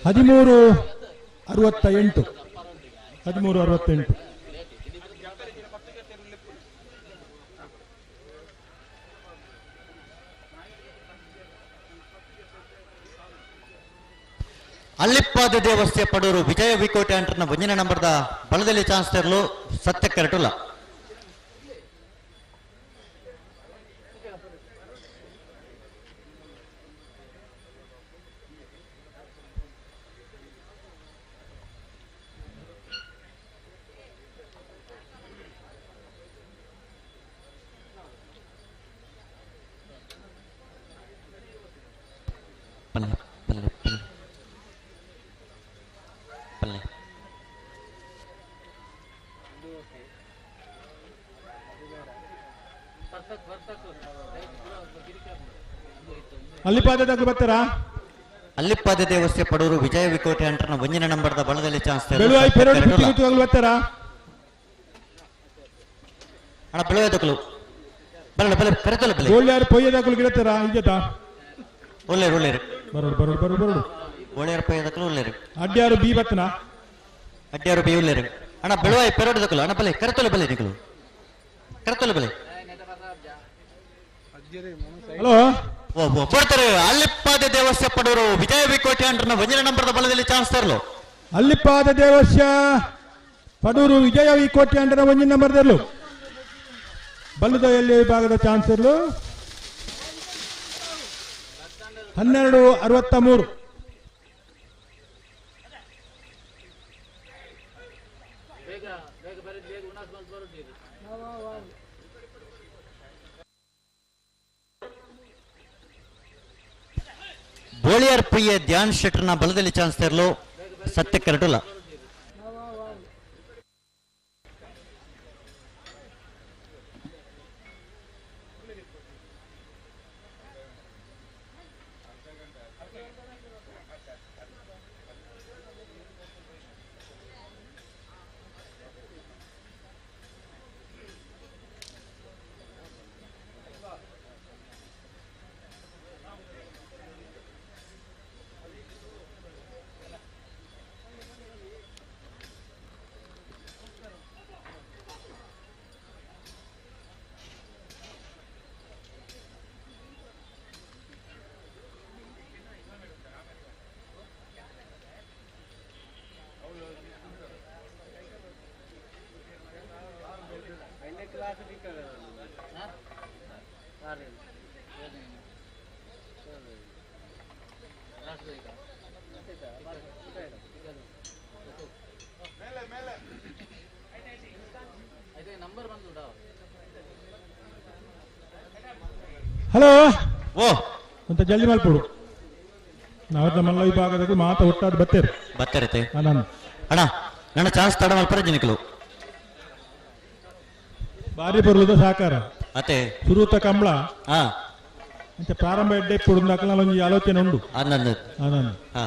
ಹದಿಮೂರು ಅರವತ್ತ ಎಂಟು 13:68. ಅಲ್ಲಿಪ್ಪಾದ ದೇವಸ್ಥೆ ಪಡೂರು ವಿಜಯ ವಿಕೋಟೆ ಅಂಟರ್ನ 1ನೇ ನಂಬರ್ದ ಬಲದಲ್ಲಿ ಚಾನ್ಸ್ ತರಲು ಸತ್ಯ ಕರೆಟುಲ್ಲ. ಪಲ್ಲೆ ಪಲ್ಲೆ ಪಲ್ಲೆ ಪಲ್ಲೆ ಅಲ್ಲಿಪಾದದಾಗಲು ಬರ್ತಾರಾ? ಅಲ್ಲಿಪ್ಪಾದ ದೇವಸ್ಥೆ ಪಡೂರು ವಿಜಯ ವಿಕೋಟೆ ಅಂಟರ್ನ 1ನೇ ನಂಬರ್ದ ಬಲದಲ್ಲಿ ಚಾನ್ಸ್ ಬೆಳುವಾಯಿ ಪೆರೋಡಿ ಗುತ್ತಿಗುತ್ತುವಾಗಲು ಬರ್ತಾರಾ? ಅಣ್ಣ ಬೆಳುವಾಯ್ದಕ್ಕಲು ಬಲ್ಲ ಬಲ್ಲ ಕರೆತಲ್ಲ ಬಲ್ಲ ಗೋಳ್ಯಾರು ಪೊಯ್ಯದಾಗಲು ಗಿಡತ್ತಾರಾ ಇಂಜತಾ? ಒಳ್ಳೇರು ಒಳ್ಳೇರು ಬರೋಡು ಬರೋಡು ಬರೋಡು ಬರೋಡು ಒಳ್ಳೆಯರು ಪೊಯ್ಯದಕ್ಕಲು ಒಳ್ಳೇರು ಅಡ್ಯಾರು ಬಿ ಬತ್ತನ ಅಡ್ಯಾರು ಬಿ ಒಳ್ಳೇರು ಅಣ್ಣ ಬೆಳುವಾಯಿ ಪೆರೋಡಿದಕ್ಕಲು ಅಣ್ಣ ಬಲೆ ಕರೆತಲ್ಲ ಬಲೆ ನಿಕಲು ಕರೆತಲ್ಲ ಬಲೆ. ಹಲೋ ಕೊಡ್ತಾರೆ. ಅಲ್ಲಿಪ್ಪಾದ ದೇವಸ್ಯ ಪಡೂರು ವಿಜಯ ವಿಕೋಟೆ ಅಂಟರ್ನ 1ನೇ ನಂಬರ್ದ ಬಲದಲ್ಲಿ ಚಾನ್ಸ್ ತರಲು. ಅಲ್ಲಿಪ್ಪಾದ ದೇವಸ್ಯ ಪಡೂರು ವಿಜಯ ವಿಕೋಟೆ ಅಂಟರ್ನ 1ನೇ ನಂಬರ್ದಲ್ಲೂ ಬಲ್ಲದ ಎಲ್ಲಿ ವಿಭಾಗದ ಚಾನ್ಸ್ ಇರಲು 12:63. ಬೋಳಿಯರ್ ಪ್ರಿಯ ಧ್ಯಾನ್ ಶೆಟ್ಟರ್ನ ಬಲದಲ್ಲಿ ಚಾನ್ಸ್ ತರಲು ಸತ್ಯ ಕರೆಟುಲ್ಲ. ಹಲೋ ಓ ಅಂತ ಜಲ್ದಿ ಮಲ್ಪಡು. ನಾವ್ ಮಲ್ಲ ವಿಭಾಗದಾಗ ಮಾತ ಒಟ್ಟಾದ ಬತ್ತೇರು ಬತ್ತೇರತೆ ನಾನು ಅಣ್ಣ ನನ್ನ ಚಾನ್ಸ್ ತಡ ಮಲ್ಪರ ಜಿನಿಕಲು ಬಾರಿ ಬರುವುದ ಸಹಕಾರ ಅತೆ ಸುರೂತ ಕಂಬಳ ಅಂತ ಪ್ರಾರಂಭ ಎಡ್ಡೆ ಪುಡುಂದಾಕಲ ಒಂಜಿ ಆಲೋಚನೆ ಉಂಡು ಆನಂದ ಆನಂದ ಹಾ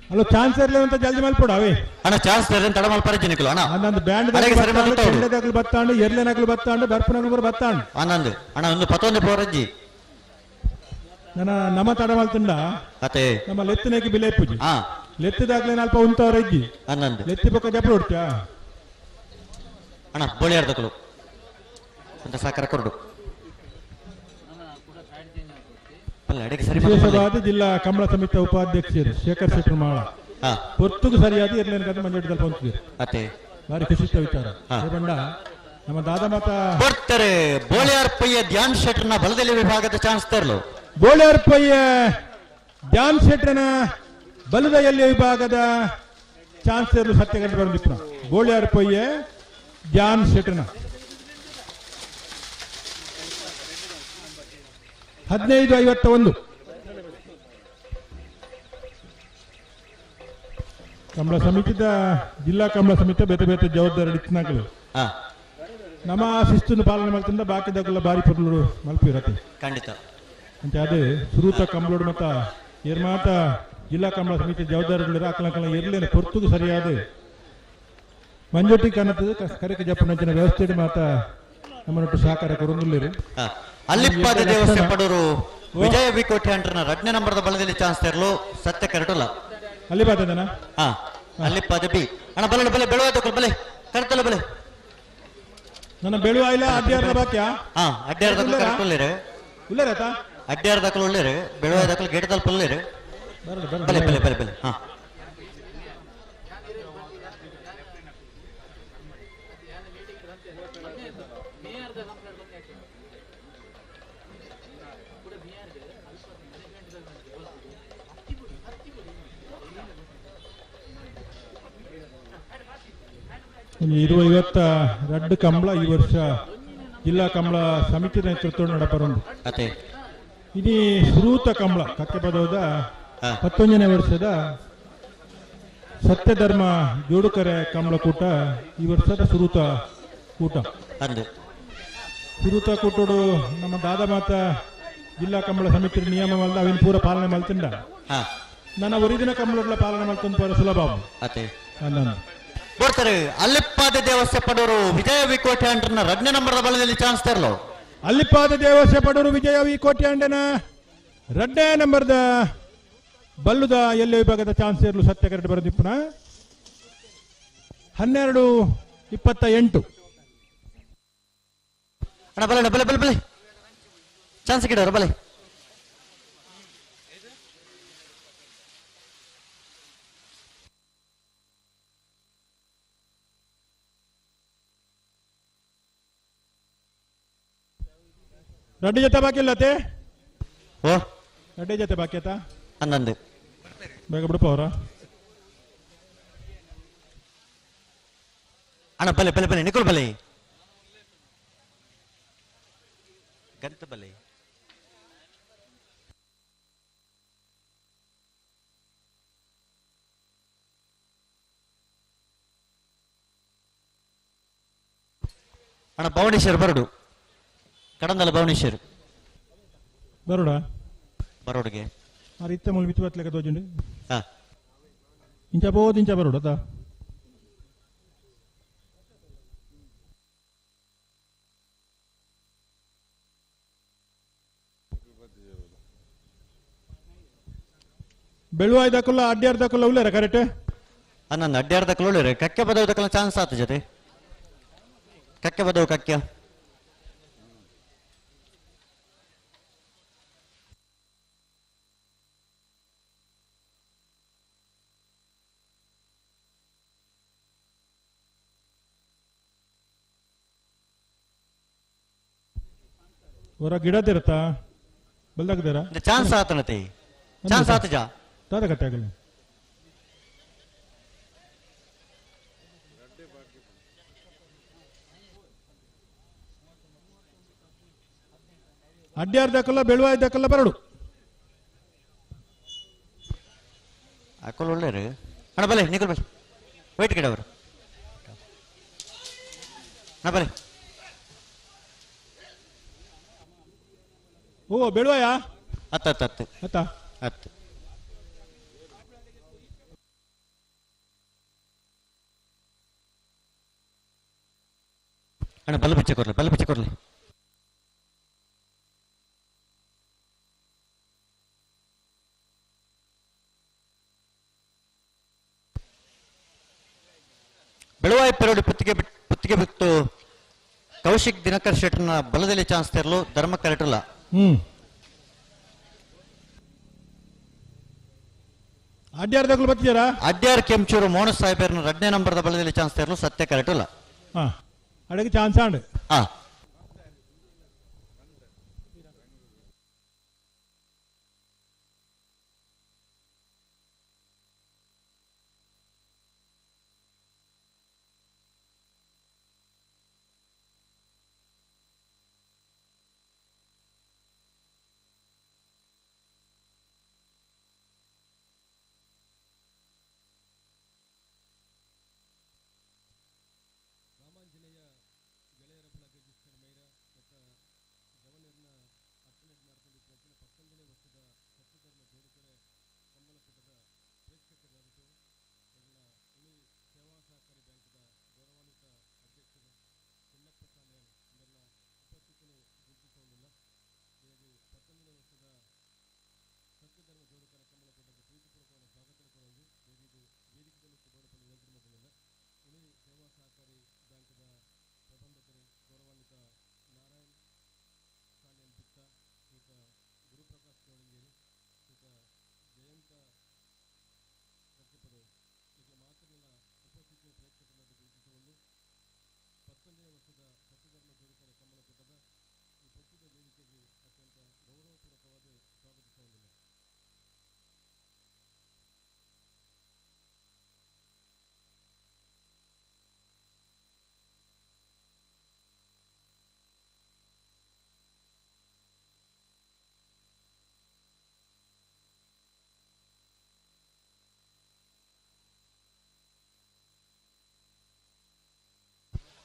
ಹಲೋ ಚಾನ್ಸ್ ಇರಲಿ ಅಂತ ಜಲ್ದಿ ಮಲ್ಪಡು ಅವೇ ಅಣ್ಣ ಚಾನ್ಸ್ ತಡ ಮಲ್ಪರ ನಿಕಲು ಅಣ್ಣ ಅಂದಂದು ಬ್ಯಾಂಡ್ ಅರೆಗೆ ಸರಿ ಮಲ್ತಾಡು. ಚೆಂಡೆದಾಗಲು ಬತ್ತಾಂಡು ಎರ್ಲೆನಾಗಲು ಬತ್ತಾಂಡು ಬರ್ಪನಾಗಲು ಪೂರ ಬತ್ತಾಂಡು ಆನಂದ್ ಅಣ್ಣ ಒಂದು ಪತ್ತೊಂದು ಪೋರಜ್ಜಿ ನನ್ನ ನಮ್ಮ ತಡ ಮಲ್ತುಂಡ ಅತೆ ನಮ್ಮ ಲೆತ್ತಿನಕ್ಕೆ ಬಿಲೆ ಪೂಜೆ ಹಾ ಲೆತ್ತಿದಾಗ್ಲೇ ಅಲ್ಪ ಉಂತವ್ರ ಇಜ್ಜಿ ಆನಂದ್ ಲೆತ್ತಿ ಪಕ್ಕ ಜಪ್ಪ ಹೊಡ್ತ್ಯಾ ಅಣ್ಣ ಬೋಳಿಯಾರ್ದಕಲು ಅಂತ ಸಾಕರ ಕೊರಡು ಅಲ್ಲ ಅಡಿಗೆ ಸರಿ ಮಲ್ಪಲ್ಲ. ವಿಶೇಷವಾದ ಜಿಲ್ಲಾ ಕಮಲ ಸಮಿತಿ ಉಪಾಧ್ಯಕ್ಷರು ಶೇಖರ್ ಶೆಟ್ಟರ್ ಮಾಳ ಹಾ. ಪೊರ್ತುಗು ಸರಿಯಾದ ಎರ್ಲೇನಕಂತ ಮಂಜಾಟದಲ್ಲಿ ಪಂಚಿದ್ರು ಅತೆ ಭಾರಿ ಖುಷಿತ ವಿಚಾರ ಬಂಡ ನಮ್ಮ ದಾದಾ ಮಾತ ಬರ್ತಾರೆ ಬೋಳಿಯಾರ್ ಪಯ್ಯ ಧ್ಯಾನ್ ಶೆಟ್ಟರ್ನ ಬಲದಲ್ಲಿ ವಿಭಾಗದ ಚಾನ್ಸ್ ತರಲು ಬೋಳಿಯಾರ್ ಪಯ್ಯ ಧ್ಯಾನ್ ಶೆಟ್ಟರ್ನ ಬಲದ ಎಲ್ಲಿ ವಿಭಾಗದ ಚಾನ್ಸಲರ್ ಸತ್ಯಗಂಡ ಬಂದಿಪ್ಪ ಬೋಳಿಯಾರ್ ಪಯ್ಯ ಧ್ಯಾನ್ ಶೆಟ್ಟರ್ನ 15:51 ಕಮಲ ಸಮಿತಿದ ಜಿಲ್ಲಾ ಕಮಲ ಸಮಿತಿ ಬೇತೆ ಬೇತೆ ಜವಾಬ್ದಾರಿ ಇತ್ತಿನಾಗಲು ಹಾ. ನಮ್ಮ ಶಿಸ್ತನ್ನು ಪಾಲನೆ ಮಾಡ್ತಿಂದ ಬಾಕಿದಾಗಲ್ಲ ಬಾರಿ ಪೊರ್ಲು ಮಲ್ಪು ಇರತ್ತೆ ಖಂಡಿತ ಅಂತ ಅದೇ ಸುರೂತ ಕಮಲೋಡು ಮತ್ತ ಏರ್ಮಾತ ಜಿಲ್ಲಾ ಕಮಲ ಸಮಿತಿ ಜವಾಬ್ದಾರಿಗಳು ಅಕಲ ಇರ್ಲೇನು ಪೊರ್ತುಗು ಸರಿಯಾದ ಮಂಜೊಟ್ಟಿ ಕನ್ನತದ ಕರೆಕ ಜಪ್ಪನಂಚಿನ ವ್ಯವಸ್ಥೆ ಮಾತ ನಮ್ಮನೊಟ್ಟು ಸಹಕಾರ ಕೊರೊಂದುಲ್ಲೇರು ಹಾ. ಅಲ್ಲಿಪ್ಪಾದ ದೇವಸ್ಥೆ ಪಡೂರು ವಿಜಯ ವಿಕೋಟೆ ಅಂಟರ್ನ ರಡ್ನೇ ನಂಬರ್ದ ಬಲದಲ್ಲಿ ಚಾನ್ಸ್ ತರಲು ಸತ್ಯ ಕರಟಲ್ಲ ಅಲ್ಲಿ ಬಾದನ ಹಾ ಅಲ್ಲಿಪ್ಪಾದ ಬಿ ಅಣ್ಣ ಬಲ ಬಲೆ ಬೆಳುವ ಬಲೆ ಕರ್ತಲ್ಲ ಬಲೆ ನನ್ನ ಬೆಳುವ ಇಲ್ಲ ಅಡ್ಡಿಯಾರ್ದ ಬಾಕ್ಯಾ ಹಾ ಅಡ್ಡಿಯಾರ್ ದಕ್ಕಲು ಕರೆಕ್ಟ್ ಉಳ್ಳೇರು ಉಳ್ಳೇರತ ಅಡ್ಡಿಯಾರ್ ದಕ್ಕಲು ಉಳ್ಳೇರು ಬೆಳುವ ದಕ್ಕಲು ಗೇಟ್ ತಲ್ಪ ಉಳ್ಳೇರು ಬರಲಿ ಬರಲಿ ಬಲೆ ಬಲೆ ಬಲೆ ಬಲೆ ಹಾ ಒಂದು ಇರುವ ಇವತ್ತ ರಡ್ಡು ಕಂಬಳ ಈ ವರ್ಷ ಜಿಲ್ಲಾ ಕಂಬಳ ಸಮಿತಿ ನೇತೃತ್ವ ನಡಪರುಂಡು ಅತೆ ಇಡೀ ಶ್ರೂತ ಕಂಬಳ ಕಕ್ಕೆಪದವದ 19ನೇ ವರ್ಷದ ಸತ್ಯಧರ್ಮ ಜೋಡುಕರೆ ಕಂಬಳ ಕೂಟ ಈ ವರ್ಷದ ಸುರೂತ ಕೂಟ ಅಂದು ಸುರೂತ ಕೂಟೋಡು ನಮ್ಮ ದಾದಾ ಮಾತ ಜಿಲ್ಲಾ ಕಂಬಳ ಸಮಿತಿ ನಿಯಮ ಮಲ್ದ ಅವಿನ ಪೂರ ಪಾಲನೆ ಮಲ್ತಿಂಡ ಹಾ ನನ್ನ ಒರಿದಿನ ಕಂಬಳಗಳ ಪಾಲನೆ ಮಲ್ತಂದು ಪೂರ ಸುಲಭ ಅತೆ ಅಂದಂದು ಬರ್ತಾರೆ ಅಲ್ಲಿಪ್ಪಾದ ದೇವಸ್ಥೆ ಪಡೂರು ವಿಜಯ ವಿಕೋಟೆ ಅಂಟರ್ನ ರಡ್ನೇ ನಂಬರ್ದ ಬಲದಲ್ಲಿ ಚಾನ್ಸ್ ತರಲು ಅಲ್ಲಿಪ್ಪಾದ ದೇವಸ್ಯ ಪಡೂರು ವಿಜಯ ವಿ ಕೋಟ್ಯಾಂಡನ ರಡ್ಡೇ ನಂಬರ್ದ ಬಲ್ಲುದ ಎಲ್ಲಿ ವಿಭಾಗದ ಚಾನ್ಸ್ ಇರಲು ಸತ್ಯ ಕರೆಕ್ಟ್ ಬರೋದಿಪ್ಪನ 12:28 ಅಣ್ಣ ಬಲೆ ಬಲೆ ಬಲೆ ಬಲೆ ಚಾನ್ಸ್ ಗಿಡವರು ಬಲೆ ರಡ್ಡೆ ಜೊತೆ ಬಾಕಿ ಇಲ್ಲತೆ ಓ ರಡ್ಡೆ ಜೊತೆ ಬಾಕಿ ಆತ ಹನ್ನೊಂದು ಬೇಗ ಬಿಡಪ್ಪ ಅವರ ಅಣ್ಣ ಬಲೆ ಬಲೆ ಬಲೆ ನಿಕುಲ್ ಬಲೆ ಗಂತ ಬಲೆ ಅಣ್ಣ ಭುವನೇಶ್ವರ್ ಬರಡು ಕಡಂದಲ ಭುವನೇಶ್ವರ್ ಬರೋಡ ಬರೋಡ್ಗೆ ಆ ಇತ್ತೆ ಮೂಲ ಮಿತಿ ಬತ್ಲೆಕ ತೋಜುಂಡು ಹಾ ಇಂಚ ಬೋದು ಇಂಚ ಬರೋಡು ಅತ್ತ ಬೆಳುವಾಯ್ ದಕ್ಕಲ್ಲ ಅಡ್ಡಿಯಾರ್ ದಕ್ಕಲ್ಲ ಉಳ್ಳೇರ ಕರೆಕ್ಟ್ ನನ್ನ ಅಡ್ಡಾರ್ ದಕ್ಕಲು ಉಳ್ಳೇರು ಕಕ್ಕೆ ಬದವು ದಕ್ಕಲ ಚಾನ್ಸ್ ಆತ ಜೊತೆ ಕಕ್ಕೆ ಬದವು ಕಕ್ಕೆ ಹೊರ ಗಿಡದಿರತ್ತಾ ಬಲ್ದಾಗದಾರ ಚಾನ್ಸ್ ಆತನತಿ ಚಾನ್ಸ್ ಆತ ಜಾ ತಾದ ಕಟ್ಟೆ ಆಗಲ್ಲ ಅಡ್ಡಿಯಾರ್ ದಕ್ಕಲ್ಲ ಬೆಳುವಾಯ್ ದಕ್ಕಲ್ಲ ಬರಡು ಅಕ್ಕಲ್ ಒಳ್ಳೇರು ಅಣ್ಣ ಬಲೆ ನಿಕುಲ್ ಬಲೆ ವೈಟ್ ಗಿಡ ಅವರು ಅಣ್ಣ ಬಲೆ ಓ ಬೆಳುವಯ ಅತ್ತ ಅತ್ತ ಅತ್ತ ಅತ್ತ ಅತ್ತ ಅಣ್ಣ ಬಲ್ಲ ಬಿಚ್ಚ ಕೊರ್ಲಿ, ಬಲ್ಲ ಬಿಚ್ಚ ಕೊರ್ಲಿ. ಬೆಳುವಾಯಿ ಪೆರೋಡಿ ಪುತ್ತಿಗೆ ಪುತ್ತಿಗೆ ಬಿತ್ತು ಕೌಶಿಕ್ ದಿನಕರ್ ಶೆಟ್ಟರ್ನ ಬಲದಲ್ಲಿ ಚಾನ್ಸ್ ತೆರಲು ಧರ್ಮ ಕರೆಟಲ್ಲ. ಅಡ್ಯಾರ್ ದಗ್ಲು ಬರ್ತಿದ್ದೀರಾ? ಅಡ್ಯಾರ್ ಕೆಂಚೂರು ಮೋಹನ್ ಸಾಹೇಬರ್ನ ಎರಡನೇ ನಂಬರ್ದ ಬಲದಲ್ಲಿ ಚಾನ್ಸ್ ತೆರಲು ಸತ್ಯ ಕರೆಟಲ್ಲ. ಹಾ ಅಡಗೆ ಚಾನ್ಸ್ ಆಂಡ್. ಹಾ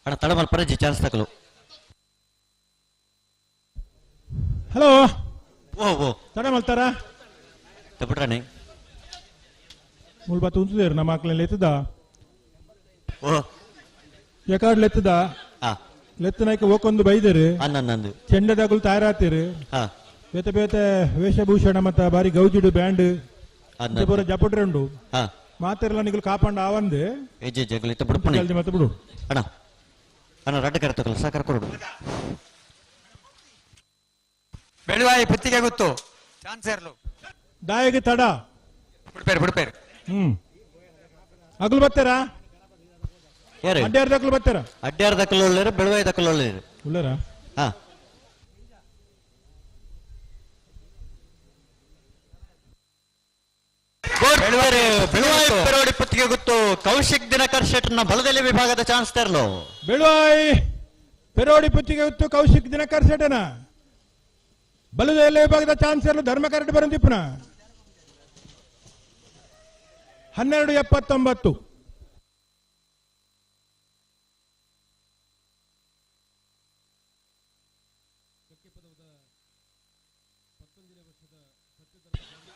ಅಣ್ಣ ತಡಮಲ್ ಪರಜಿ ಚಾನ್ಸ್ ತಕಲು. ಹಲೋ ಓ ಓ ತಡಮಲ್ತಾರ ತಪ್ಪಟ್ರಾಣಿ ಮುಲ್ಬ ತುಂತುದೇರು ನಮ್ಮ ಮಕ್ಕಳಲ್ಲಿ ಎತ್ತದ ಓ ಯಕಾಡ್ ಲೆತ್ತದ ಹಾ ಲೆತ್ತನಾಯ್ಕ ಓಕೊಂದು ಬೈದೇರು ಅನ್ನಂದು ಚೆಂಡದಾಗಲು ತಯಾರಾತೀರು ಹಾ ಬೇತೆ ಬೇತೆ ವೇಷಭೂಷಣ ಮತ್ತ ಬಾರಿ ಗೌಜಿಡು ಬ್ಯಾಂಡ್ ಅನ್ನಂದು. ಪೂರ ಜಪಟ್ರೆ ಉಂಡು ಹಾ ಮಾತೆಲ್ಲ ನಿಗಲು ಕಾಪಂಡ ಆವಂದು ಎಜ್ಜೆ ಜಗಲಿ ಇತ್ತ ಬಿಡ್ಪಣಿ ಜಲ್ದಿ ಮತ್ತೆ ಬಿಡು ಅಣ್ಣ ಅಣ್ಣ ರಡ್ಡ ಕರೆ ತಕಲು ಸಾಕಾರ ಕೊಡು. ಬೆಳುವಾಯಿ ಪುತ್ತಿಗೆ ಗೊತ್ತು ಚಾನ್ಸ್ ಇರಲು ದಾಯಗೆ ತಡ ಬಿಡ್ಪೇರು ಬಿಡ್ಪೇರು. ಅಗಲು ಬರ್ತಾರಾ? ಯಾರು? ಅಡ್ಡಾರ್ ದಕ್ಕಲು ಬರ್ತಾರಾ? ಅಡ್ಡಾರ್ ದಕ್ಕಲು ಒಳ್ಳೇರು, ಬೆಳುವಾಯಿ ದಕ್ಕಲು ಒಳ್ಳೇರು. ಉಳ್ಳೇರಾ? ಹಾ ಬೆಳುವಾಯಿ ಪೆರೋಡಿ ಪುತ್ತಿಗೆ ಗೊತ್ತು ಕೌಶಿಕ್ ದಿನಕರ್ ಶೆಟ್ಟರ್ನ ಬಲದಲ್ಲಿ ವಿಭಾಗದ ಚಾನ್ಸ್ ತೆರಲು. ಬೆಳುವಾಯಿ ಪೆರೋಡಿ ಪುತ್ತಿಗೆ ಗೊತ್ತು ಕೌಶಿಕ್ ದಿನಕರ್ ಶೆಟ್ಟನ ಬಲದ ಎಲ್ಲ ವಿಭಾಗದ ಚಾನ್ಸ್ ಇರಲು ಧರ್ಮ ಕರೆಕ್ಟ್ ಬರಂದಿಪ್ಪನ 12:79.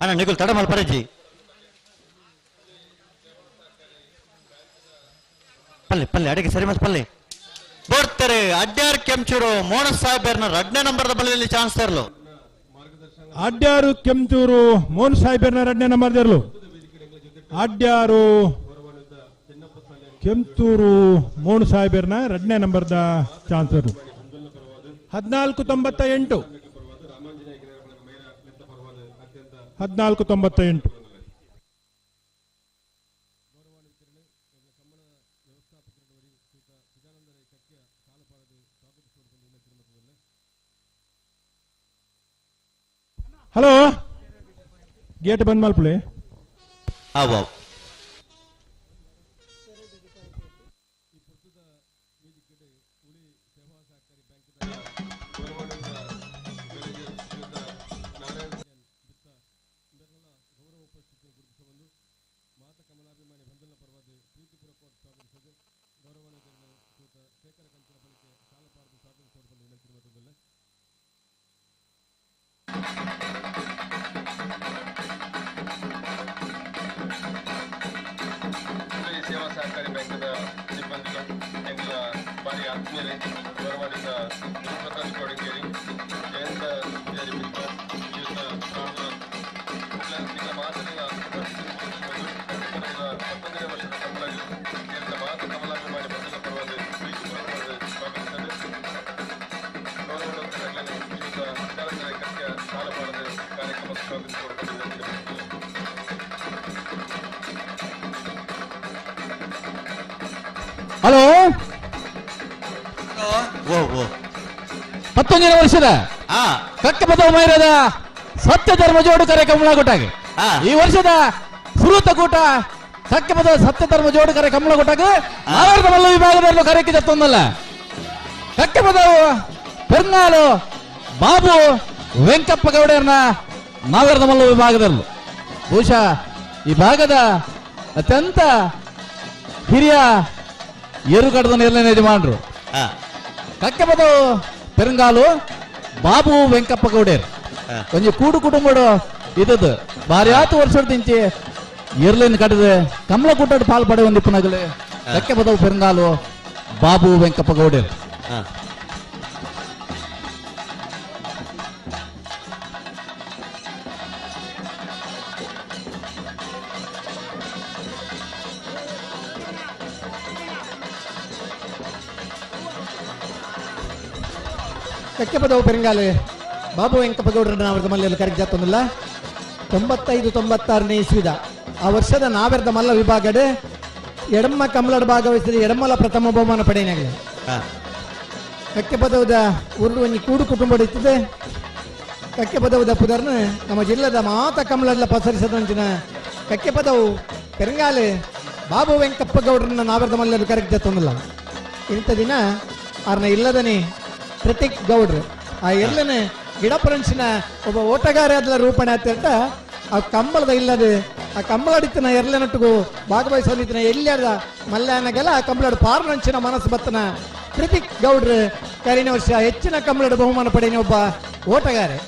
ಅಣ್ಣ ನಿಗುಲ್ ತಡಮಲ್ ಪರಜಿ ಪಲ್ಲೆ ಪಲ್ಲೆ ಅಡಿಗೆ ಸರಿ ಮತ್ತೆ ಪಲ್ಲೆ ಬರ್ತಾರೆ. ಅಡ್ಯಾರ್ ಕೆಂಚೂರು ಮೋಹನ್ ಸಾಹೇಬರ್ನ ಎರಡನೇ ನಂಬರ್ದ ಬಲದಲ್ಲಿ ಚಾನ್ಸ್ ತರಲು. ಅಡ್ಯಾರು ಕೆಂಚೂರು ಮೋಹನ್ ಸಾಹೇಬರ್ನ ಎರಡನೇ ನಂಬರ್ ತರಲು. ಅಡ್ಯಾರು ಕೆಂಚೂರು ಮೋಹನ್ ಸಾಹೇಬರ್ನ ಎರಡನೇ ನಂಬರ್ದ ಚಾನ್ಸ್ ತರಲು. 14:98. 14:98. ಹಲೋ ಗೇಟ್ ಬಂದ್ ಮಲ್ಪುಲೆ. ಹಾ ವಾವ್ ಸಹಕಾರಿ ಬ್ಯಾಂಕ್ದ ಸಿಬ್ಬಂದಿಲು ಎಂಗ್ಲ ಬಾರಿ ಆತ್ಮೀಯರೇ ಗೌರವಾನ್ವಿತ ಗುರುಪ್ರಕಾಶ್ ಕೋಡಿಕೇರಿ, ಜಯಂತ ಪೂಜಾರಿ ಮಿತ್ರ, ಶ್ರೀಯುತ ರಾಮನಾಥ್ ನಿಗಳ ಮಾತನೆಯ 19ನೇ ವರ್ಷದ ಕಂಬಳಗಳು ಕೇಂದ್ರ ಮಾತ ಕಮಲಾಭಿಮಾನಿ ಬಂಧುಗಳ ಪರವಾದ ಪ್ರೀತಿಪೂರ್ವಕವಾದ ಸ್ವಾಗತಿಸುತ್ತದೆ. ಗೌರವ ಶ್ರೀಯುತ ಚಿದಾನಂದ ಕಕ್ಯ ಸಾಲ ಮಾಡದ ಕಾರ್ಯಕ್ರಮ ಸ್ವಾಗತಿಸಿಕೊಂಡು. ಹಲೋ ಓ ಓ 19ನೇ ವರ್ಷದ ಕಕ್ಕಪದ ಮೈರದ ಸತ್ಯ ಧರ್ಮ ಜೋಡು ಕರೆ ಕಮಲಗುಟ್ಟಾಗಿ ಈ ವರ್ಷದ ಸುರೂತ ಕೂಟ ಕಕ್ಕಪದ ಸತ್ಯ ಧರ್ಮ ಜೋಡು ಕರೆ ಕಮಲಗುಟ್ಟಾಗ ಆರಾಧ ಮಲ್ಲ ವಿಭಾಗದಲ್ಲಿ ಕರೆಕ್ಕೆ ಜತ್ತೊಂದಲ್ಲ ಕಕ್ಕಪದ ಪೆರ್ನಾಳು ಬಾಬು ವೆಂಕಪ್ಪ ಗೌಡರನ್ನ ನಾಗರದ ಮಲ್ಲ ವಿಭಾಗದಲ್ಲೂ ಬಹುಶಃ ಈ ಭಾಗದ ಅತ್ಯಂತ ಹಿರಿಯ ಏರುಕಟ್ಟದ ನಿರ್ಣಯ ಯಜಮಾನರು ಕಕ್ಕಪದ ಪೆರಂಗಾಲು ಬಾಬು ವೆಂಕಪ್ಪ ಗೌಡೇರ್ ಒಂಜಿ ಕೂಡು ಕುಟುಂಬಡು ಇದದು ಬಾರ್ಯಾತು ವರ್ಷದ ದಿಂಚಿ ಎರ್ಲಿನ ಕಟ್ಟದ ಕಮಲ ಕೂಟಡ್ ಪಾಲ್ ಪಡೆ ಒಂದು ಇಪ್ಪನಗಲೆ ಕಕ್ಕೆಪದವು ಪೆರಂಗಾಲು ಬಾಬು ವೆಂಕಪ್ಪ ಗೌಡೇರ್. ಕಕ್ಕೆಪದವು ಪೆರಂಗಾಲೆ ಬಾಬು ವೆಂಕಪ್ಪ ಗೌಡರನ್ನ ಅವರದ ಮಲ್ಲೆಯಲ್ಲಿ ಕರೆಕ್ಟ್ ಜಾತೊಂದಿಲ್ಲ 95 96ನೇ ಇಸ್ವಿದ ಆ ವರ್ಷದ ನಾವೆರದ ಮಲ್ಲ ವಿಭಾಗಡೆ ಎಡಮ್ಮ ಕಮಲಡ್ ಭಾಗವಹಿಸಿದ ಎಡಮ್ಮಲ ಪ್ರಥಮ ಬಹುಮಾನ ಪಡೆಯನಾಗಲಿ. ಕಕ್ಕೆಪದವದ ಉರುಳು ಒಂಜಿ ಕೂಡು ಕುಟುಂಬ ಇತ್ತದೆ. ಕಕ್ಕೆಪದವದ ಪುದರ್ನ ನಮ್ಮ ಜಿಲ್ಲದ ಮಾತ ಕಮಲಡ್ಲ ಪಸರಿಸದಂಚಿನ ಕಕ್ಕೆಪದವು ಪೆರಂಗಾಲೆ ಬಾಬು ವೆಂಕಪ್ಪ ಗೌಡರನ್ನ ನಾವೆರದ ಮಲ್ಲೆಯಲ್ಲಿ ಕರೆಕ್ಟ್ ಜಾತೊಂದಿಲ್ಲ. ಇಂಥ ದಿನ ಆರ್ನ ಇಲ್ಲದನೆ ಪ್ರತೀಕ್ ಗೌಡ್ರು ಆ ಎಲ್ಲನೇ ಗಿಡಪರಂಚಿನ ಒಬ್ಬ ಓಟಗಾರ ಅದರ ರೂಪಣೆ ಆತ ಆ ಕಂಬಳದ ಇಲ್ಲದೆ ಆ ಕಂಬಳಡಿತನ ಎರಲೆನೊಟ್ಟಿಗೂ ಭಾಗವಹಿಸೋದಿತನ ಎಲ್ಲದ ಮಲ್ಯಾನಗೆಲ್ಲ ಆ ಕಂಬಳಡು ಪಾರ್ನಂಚಿನ ಮನಸ್ಸು ಬತ್ತನ ಪ್ರತೀಕ್ ಗೌಡ್ರು ಕರಿನ ವರ್ಷ ಹೆಚ್ಚಿನ ಕಂಬಳಡು ಬಹುಮಾನ ಪಡೆಯನ ಒಬ್ಬ ಓಟಗಾರೆ.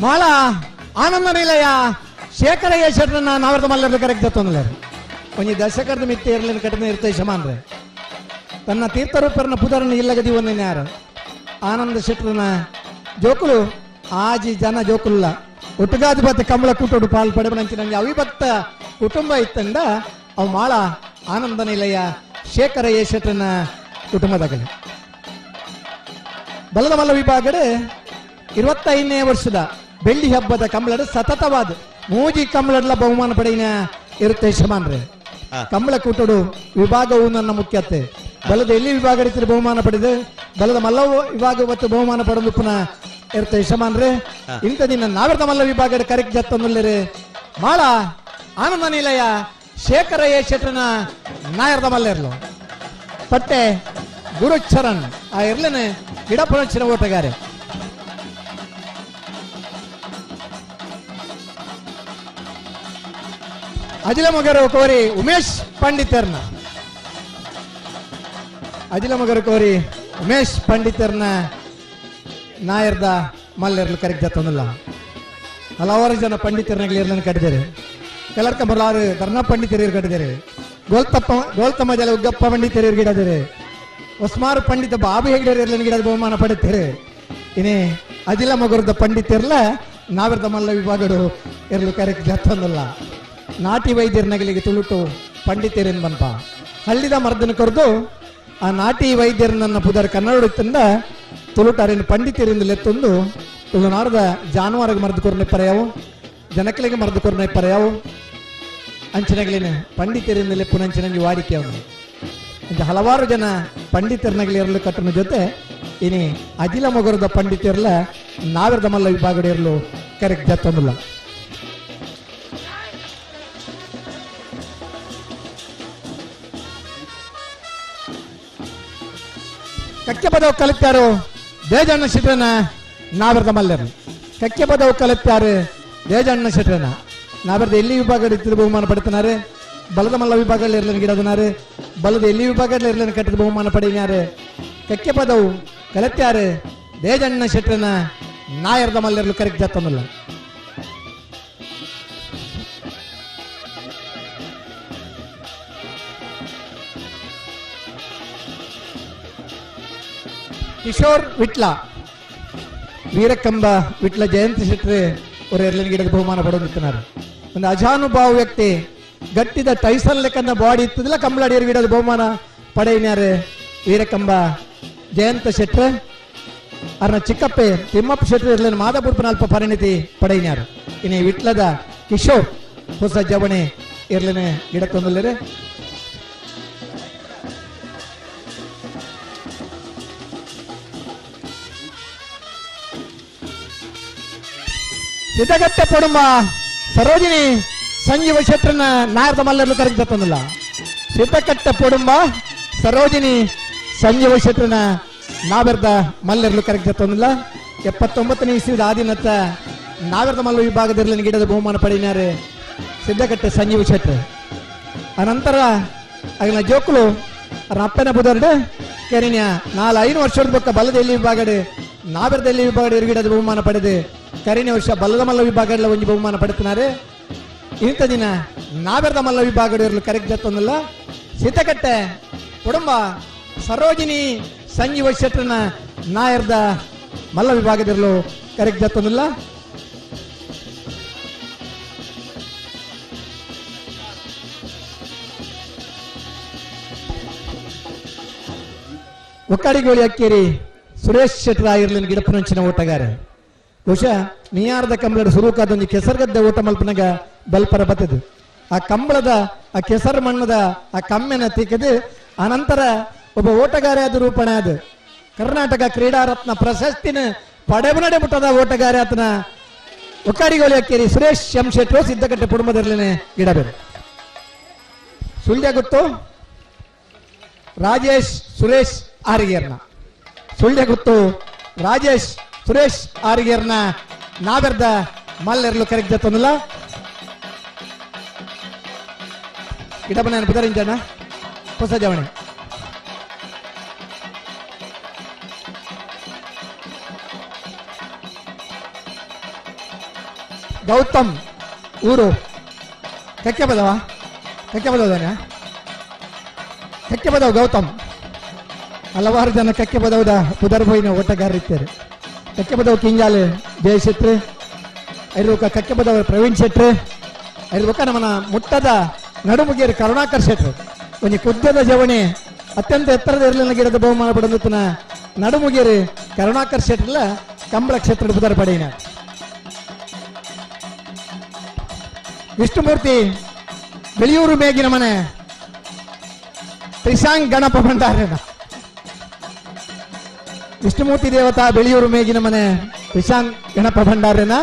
ಮಾಳ ಆನಂದ ನಿಲಯ ಶೇಖರಯ್ಯ ಶೆಟ್ಟರನ್ನ ನಾವರ್ದ ಮಲ್ಲರ ಕರೆಕ್ಟ್ ಜತ್ತೊಂದಲರು ಒಂಜಿ ದಶಕರದ ಮಿತ್ತೆ ಇರಲಿನ ಕಟ್ಟನ ಇರ್ತ ಯಜಮಾನ್ರೆ ತನ್ನ ತೀರ್ಥರೂಪರನ ಪುದರನ ಇಲ್ಲಗದಿ ಒಂದಿನ ಯಾರು ಆನಂದ ಶೆಟ್ಟರನ ಜೋಕುಲು ಆಜಿ ಜನ ಜೋಕುಲ್ಲ ಒಟ್ಟುಗಾಧಿಪತಿ ಕಮಲ ಕೂಟೋಡು ಪಾಲ್ ಪಡೆಬನಂಚಿನ ಅವಿಭಕ್ತ ಕುಟುಂಬ ಇತ್ತಂದ ಅವು ಮಾಳ ಆನಂದ ನಿಲಯ ಶೇಖರಯ್ಯ ಶೆಟ್ಟರನ ಕುಟುಂಬದಾಗಲಿ ಬಲದ ಮಲ್ಲ ವಿಭಾಗಡೆ 25ನೇ ವರ್ಷದ ಬೆಳ್ಳಿ ಹಬ್ಬದ ಕಂಬಳದ ಸತತವಾದ ಮೂಜಿ ಕಂಬಳಡ್ಲ ಬಹುಮಾನ ಪಡೆಯಿನ ಇರುತ್ತೆ ಯಜಮಾನ್ರೆ. ಕಂಬಳ ಕೂಟಡು ವಿಭಾಗವು ನನ್ನ ಮುಖ್ಯತೆ ಬಲದ ಎಲ್ಲಿ ವಿಭಾಗ ರೀತಿ ಬಹುಮಾನ ಪಡೆದು ಬಲದ ಮಲ್ಲ ವಿಭಾಗ ಮತ್ತು ಬಹುಮಾನ ಪಡೆದು ಪುನಃ ಇರುತ್ತೆ ಯಜಮಾನ್ರೆ. ಇಂಥ ದಿನ ನಾವೆರದ ಮಲ್ಲ ವಿಭಾಗ ಕರೆಕ್ಟ್ ಜತ್ತೊಂದುಲ್ಲರೆ ಮಾಳ ಆನಂದ ನಿಲಯ ಶೇಖರಯ್ಯ ಶೆಟ್ಟರನ ನಾಯರ್ದ ಮಲ್ಲ ಇರಲು. ಪಟ್ಟೆ ಗುರುಚರಣ್ ಆ ಇರ್ಲನೆ ಗಿಡಪುರಂಚಿನ ಓಟಗಾರೆ. ಅಜಿಲ ಮಗರು ಕೋರಿ ಉಮೇಶ್ ಪಂಡಿತರ್ನ, ಅಜಿಲ ಮಗರು ಕೋರಿ ಉಮೇಶ್ ಪಂಡಿತರ್ನ ನಾಯರ್ದ ಮಲ್ಲೆರ್ಲು ಕರೆಕ್ಟ್ ಜತ್ತೊಂದಿಲ್ಲ. ಹಲವಾರು ಜನ ಪಂಡಿತರ್ನಾಗಲಿ ಇರ್ಲನ್ನು ಕಟ್ಟಿದ್ದಾರೆ. ಕಲರ್ಕ ಬರಲಾರು ಧರ್ಣ ಪಂಡಿತರು ಕಟ್ಟಿದ್ದಾರೆ. ಗೋಲ್ತಪ್ಪ ಗೋಲ್ತಮ್ಮ ಜಲ ಉಗ್ಗಪ್ಪ ಪಂಡಿತರು ಗಿಡದಿದ್ದಾರೆ. ಹೊಸ್ಮಾರು ಪಂಡಿತ ಬಾಬು ಹೆಗ್ಡೇರು ಇರ್ಲನ್ನು ಗಿಡದ ಬಹುಮಾನ ಪಡೆಯುತ್ತಾರೆ. ಇನ್ನೇ ಅಜಿಲ ಮಗುರದ ಪಂಡಿತರ್ಲ ನಾವಿರ್ದ ಮಲ್ಲ ವಿಭಾಗಡು ಇರಲು ಕರೆಕ್ಟ್ ಜತ್ತೊಂದಿಲ್ಲ. ನಾಟಿ ವೈದ್ಯರ ನಗಲಿಗೆ ತುಳುಟು ಪಂಡಿತರೇನು ಬಂಪ ಹಳ್ಳಿದ ಮರ್ದನ ಕೊರದು ಆ ನಾಟಿ ವೈದ್ಯರನ್ನ ಪುದರ್ ಕನ್ನಡ ತಂದ ತುಳುಟಾರೇನು ಪಂಡಿತರಿಂದ ಲೆತ್ತೊಂದು ತುಳುನಾರದ ಜಾನುವಾರಿಗೆ ಮರದು ಕೊರನೆ ಪರ್ಯಾವು, ಜನಕಲಿಗೆ ಮರದು ಕೊರನೆ ಪರ್ಯಾವು ಅಂಚನಗಳಿನ ಪಂಡಿತರಿಂದಲೇ ಪುನಂಚನಂಗಿ ವಾಡಿಕೆ ಅವನು. ಅಂಚ ಹಲವಾರು ಜನ ಪಂಡಿತರನಗಲಿ ಇರಲು ಕಟ್ಟನ ಜೊತೆ ಇನಿ ಅಜಿಲ ಮೊಗರದ ಪಂಡಿತರಲ್ಲ ನಾವಿರದ ಮಲ್ಲ ವಿಭಾಗಡೆ ಇರಲು ಕರೆಕ್ಟ್ ಜತ್ತೊಂದಿಲ್ಲ. ಕಕ್ಕೆ ಪದವು ಕಲಿತಾರು ದೇಜಣ್ಣ ಶೆಟ್ರನ ನಾವಿರದ ಮಲ್ಲರು. ಕಕ್ಕೆ ಪದವು ಕಲಿತಾರು ದೇಜಣ್ಣ ಶೆಟ್ರನ ನಾವಿರದ ಎಲ್ಲಿ ವಿಭಾಗ ಇತ್ತಿದ ಬಹುಮಾನ ಪಡೆತನಾರೆ. ಬಲದ ಮಲ್ಲ ವಿಭಾಗದಲ್ಲಿ ಇರಲಿನ ಗಿಡದನಾರೆ, ಬಲದ ಎಲ್ಲಿ ವಿಭಾಗದಲ್ಲಿ ಇರಲಿನ ಕಟ್ಟಿದ ಬಹುಮಾನ ಪಡೆಯಿನಾರೆ. ಕಕ್ಕೆ ಪದವು ಕಲಿತಾರು ದೇಜಣ್ಣ ಶೆಟ್ರನ ನಾಯರದ ಮಲ್ಲರಲು ಕರೆಕ್ಟ್ ಜತ್ತೊಂದಿಲ್ಲ. ಕಿಶೋರ್ ವಿಟ್ಲ ವೀರಕಂಬ ವಿಟ್ಲ ಜಯಂತಿ ಶೆಟ್ರಿ ಅವರು ಎರಲಿನ ಗಿಡದ ಬಹುಮಾನ ಪಡೆದಿದ್ದಾರೆ. ಒಂದು ಅಜಾನುಭಾವ ವ್ಯಕ್ತಿ, ಗಟ್ಟಿದ ಟೈಸನ್ ಲೆಕ್ಕನ ಬಾಡಿ ಇತ್ತದಿಲ್ಲ, ಕಂಬಳಾಡಿಯರ್ ಗಿಡದ ಬಹುಮಾನ ಪಡೆಯಿನಾರೆ ವೀರಕಂಬ ಜಯಂತ ಶೆಟ್ರೆ. ಅರ್ನ ಚಿಕ್ಕಪ್ಪೆ ತಿಮ್ಮಪ್ಪ ಶೆಟ್ರಿ ಇರಲಿನ ಮಾದಪುರ್ಪನ ಅಲ್ಪ ಪರಿಣಿತಿ ಪಡೆಯಿನಾರು. ಇನ್ನು ವಿಟ್ಲದ ಕಿಶೋರ್ ಹೊಸ ಜವಣಿ ಇರ್ಲಿನ ಗಿಡಕ್ಕೊಂದಲ್ಲರೆ. ಸಿದ್ಧಗಟ್ಟೆ ಪಡುಂಬ ಸರೋಜಿನಿ ಸಂಜೀವ ಶೆಟ್ರನ ನಾಯರದ ಮಲ್ಲರ್ಲು ಕರೆಗೆ ತನ್ನಲ್ಲ. ಸಿದ್ಧಕಟ್ಟೆ ಪಡುಂಬ ಸರೋಜಿನಿ ಸಂಜೀವ ಶೆಟ್ರನ ನಾವೆರ್ದ ಮಲ್ಲರ್ಲು ಕರೆಗೆ ತನ್ನಲ್ಲ. 79ನೇ ಇಸ್ವಿದ ಆದಿನತ್ತ ನಾವೆರ್ದ ಮಲ್ಲ ವಿಭಾಗದಲ್ಲಿ ಗಿಡದ ಬಹುಮಾನ ಪಡೆಯಿನಾರೆ ಸಿದ್ಧಕಟ್ಟೆ ಸಂಜೀವ ಶೆಟ್ರು. ಅನಂತರ ಆಗಿನ ಜೋಕುಲು ಅಪ್ಪನ ಬುಧರ್ಡು ಕೆರಿನ್ಯ 4-5 ವರ್ಷದ ಬೊಕ್ಕ ಬಲದ ಎಲ್ಲಿ ವಿಭಾಗಡೆ ನಾವೆರ್ದ ಎಲ್ಲಿ ವಿಭಾಗಡೆ ಗಿಡದ ಬಹುಮಾನ ಪಡೆದು ಕರಿನ ವರ್ಷ ಬಲದ ಮಲ್ಲ ವಿಭಾಗಗಳ ಒಂದು ಬಹುಮಾನ ಪಡೆಯುತ್ತಾರೆ. ಇಂಥ ದಿನ ನಾವೆರ್ದ ಮಲ್ಲ ವಿಭಾಗಡೆ ಇರಲು ಕರೆಕ್ಟ್ ಜತ್ತೊಂದಿಲ್ಲ. ಸೀತಕಟ್ಟೆ ಕುಟುಂಬ ಸರೋಜಿನಿ ಸಂಜೀವ ಶೆಟ್ರನ ನಾಯರ್ದ ಮಲ್ಲ ವಿಭಾಗದಿರಲು ಕರೆಕ್ಟ್ ಜತ್ತೊಂದಿಲ್ಲ. ಒಕ್ಕಾಡಿಗೋಳಿ ಅಕ್ಕೇರಿ ಸುರೇಶ್ ಶೆಟ್ರ ಇರ್ಲಿನ ಗಿಡಪನಂಚಿನ ಓಟಗಾರೆ. ಬಹುಶಃ ನಿಯಾರದ ಕಂಬಳದ ಸುರುಕಾದೊಂದು ಕೆಸರುಗದ್ದೆ ಓಟ ಮಲ್ಪನಾಗ ಬಲ್ಪರ ಬತ್ತದು. ಆ ಕಂಬಳದ ಆ ಕೆಸರು ಮಣ್ಣದ ಆ ಕಮ್ಮೆನ ತಿಕ್ಕದು ಅನಂತರ ಒಬ್ಬ ಓಟಗಾರ ಆದ ರೂಪಣೆ ಅದು ಕರ್ನಾಟಕ ಕ್ರೀಡಾರತ್ನ ಪ್ರಶಸ್ತಿನ ಪಡೆಬನಡೆ ಮುಟ್ಟದ ಓಟಗಾರ ಆತನ ಒಕ್ಕಾಡಿಗೋಳಿ ಅಕ್ಕೇರಿ ಸುರೇಶ್ ಎಂ ಶೆಟ್ರು ಸಿದ್ದಕಟ್ಟೆ ಕುಟುಂಬದಲ್ಲಿನೇ ಗಿಡಬೇರು. ಸುಳ್ಯ ಗೊತ್ತು ರಾಜೇಶ್ ಸುರೇಶ್ ಆರಿಗೇರ್ನ, ಸುಳ್ಯ ಗೊತ್ತು ರಾಜೇಶ್ ಸುರೇಶ್ ಆರಿಗೇರ್ನ ನಾವೆರ್ದ ಮಲ್ಲೆರ್ಲು ಕರೆಕ್ಟ್ ಜತ್ತೊಂದಿಲ್ಲ. ಗಿಡಬನ ಬುಧರಿಂಜಣ್ಣ ಹೊಸ ಜವಣಿ. ಗೌತಮ್ ಊರು ಕಕ್ಕೆ ಬದವ, ಕಕ್ಕೆ ಬದವದಾನ ಕಕ್ಕೆ ಬದವ ಗೌತಮ್. ಹಲವಾರು ಜನ ಕಕ್ಕೆ ಬದವದ ಪುದರ್ಬೋಯಿನ ಓಟಗಾರರಿದ್ದಾರೆ. ಕಕ್ಕೆ ಬದವ ಕಿಂಜಾಲೆ ಜಯ ಶೆಟ್ರಿ, ಐರುಕ ಕಕ್ಕೆ ಬದವ ಪ್ರವೀಣ್ ಶೆಟ್ರಿ, ಐರುಕ ನಮ್ಮನ ಮುಟ್ಟದ ನಡುಮುಗಿಯರು ಕರುಣಾಕರ್ ಶೆಟ್ರು. ಒಂದು ಕುದ್ದದ ಜವಣಿ ಅತ್ಯಂತ ಎತ್ತರದ ಇರಲಿಲ್ಲ ಗಿಡದ ಬಹುಮಾನ ಪಡೆದ ನಡುಮುಗಿಯರು ಕರುಣಾಕರ್ ಶೆಟ್ರಲ್ಲ ಕಂಬಳ ಕ್ಷೇತ್ರದ ಪುದರ್ ಪಡೆಯಿನ. ವಿಷ್ಣುಮೂರ್ತಿ ಬೆಳೆಯೂರು ಮೇಗಿನ ಮನೆ ತ್ರಿಶಾಂಗ್ ಗಣಪ ಭಂಡಾರನ. ವಿಷ್ಣುಮೂರ್ತಿ ದೇವತಾ ಬೆಳೆಯೂರು ಮೇಗಿನ ಮನೆ ತ್ರಿಶಾಂಗ್ ಗಣಪ ಭಂಡಾರನ.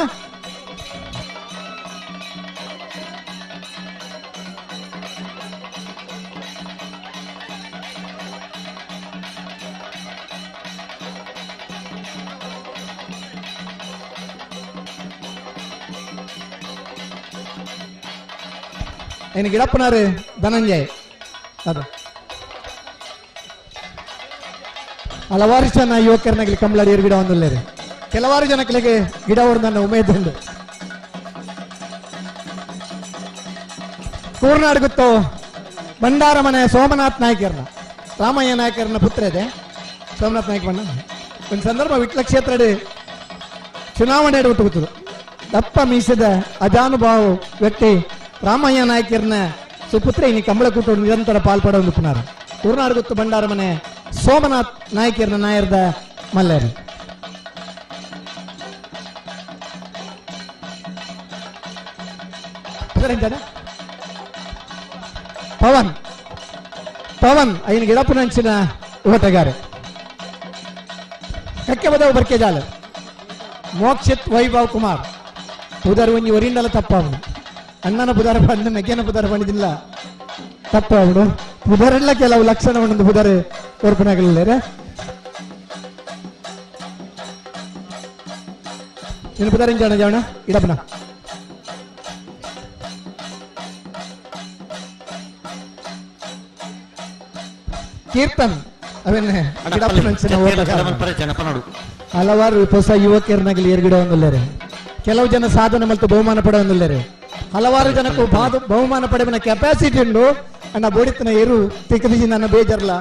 ಏನು ಗಿಡಪ್ಪನಾರು ಧನಂಜಯ್ ಅದು ಹಲವಾರು ಜನ ಯುವಕರನ್ನಾಗಲಿ ಕಂಬಳಾಡಿ ಗಿಡ ಒಂದುಲ್ಲೇರಿ ಕೆಲವಾರು ಜನಗಳಿಗೆ ಗಿಡ ಹೊಡೆದನ್ನ ಉಮೇದುಂಡು. ಕೂರ್ನಾಡ್ ಗೊತ್ತು ಭಂಡಾರ ಮನೆ ಸೋಮನಾಥ್ ನಾಯ್ಕರ್ನ ರಾಮಯ್ಯ ನಾಯ್ಕರ್ನ ಪುತ್ರ ಇದೆ ಸೋಮನಾಥ್ ನಾಯ್ಕ ಬಣ್ಣ. ಒಂದು ಸಂದರ್ಭ ವಿಟ್ಲ ಕ್ಷೇತ್ರ ಚುನಾವಣೆ ಗೊತ್ತು ದಪ್ಪ ಮೀಸದ ಅಜಾನುಭಾವ ವ್ಯಕ್ತಿ ರಾಮಯ್ಯ ನಾಯ್ಕರ್ನ ಸುಪುತ್ರ ಇನಿ ಕಂಬಳಕೂಟ ನಿರಂತರ ಪಾಲ್ಪಡ ಪುನಾರ. ಕೂರ್ನಾಡ್ ಗೊತ್ತು ಭಂಡಾರ ಮನೆ ಸೋಮನಾಥ್ ನಾಯ್ಕರ್ನ ನಾಯರ್ದ ಮಲ್ಲೇರಿ. ಪವನ್ ಪವನ್ ಐನ ಗಿಡಪ್ಪನಂಚಿನ ಓಟಗಾರೆ. ಕಕ್ಕೆ ಬದವು ಬರ್ಕೆ ಜಾಲ ಮೋಕ್ಷಿತ್ ವೈಭವ್ ಕುಮಾರ್ ಪುದರ್ ಒಂಜಿ ಒರಿಂಡಲ ತಪ್ಪಾವನು ಅಣ್ಣನ ಪುದರ ಬಂದು ಮೆಗ್ಗೆನ ಪುದರ ಬಂದಿಲ್ಲ ತಪ್ಪಾವನು ಪುದರೆಲ್ಲ ಕೆಲವು ಲಕ್ಷಣ ಒಂದು ಪುದರ್ ಕೊರ್ಪನಾಗಲಿಲ್ಲ. ನಿನ್ನ ಪುದರ್ ಎಂಜಾಣ ಜಾವಣ ಇಡಪ್ಪನ ಕೀರ್ತನ್ ಅವನ್ನೇ ಹಲವಾರು ಹೊಸ ಯುವಕರನ್ನಾಗಲಿ ಏರ್ಗಿಡ ಒಂದುಲ್ಲೇರೆ ಕೆಲವು ಜನ ಸಾಧನೆ ಮತ್ತು ಬಹುಮಾನ ಪಡೆಯೊಂದುಲ್ಲೇರೆ ಹಲವಾರು ಜನಕ್ಕೂ ಬಹುಮಾನ ಪಡೆಯುವ ಕೆಪಾಸಿಟಿ ಉಂಡು ಅಣ್ಣ ಬೋಡಿತನ ಏರು ತಿಕ್ಕದಿಜಿ ನನ್ನ ಬೇಜರ್ಲ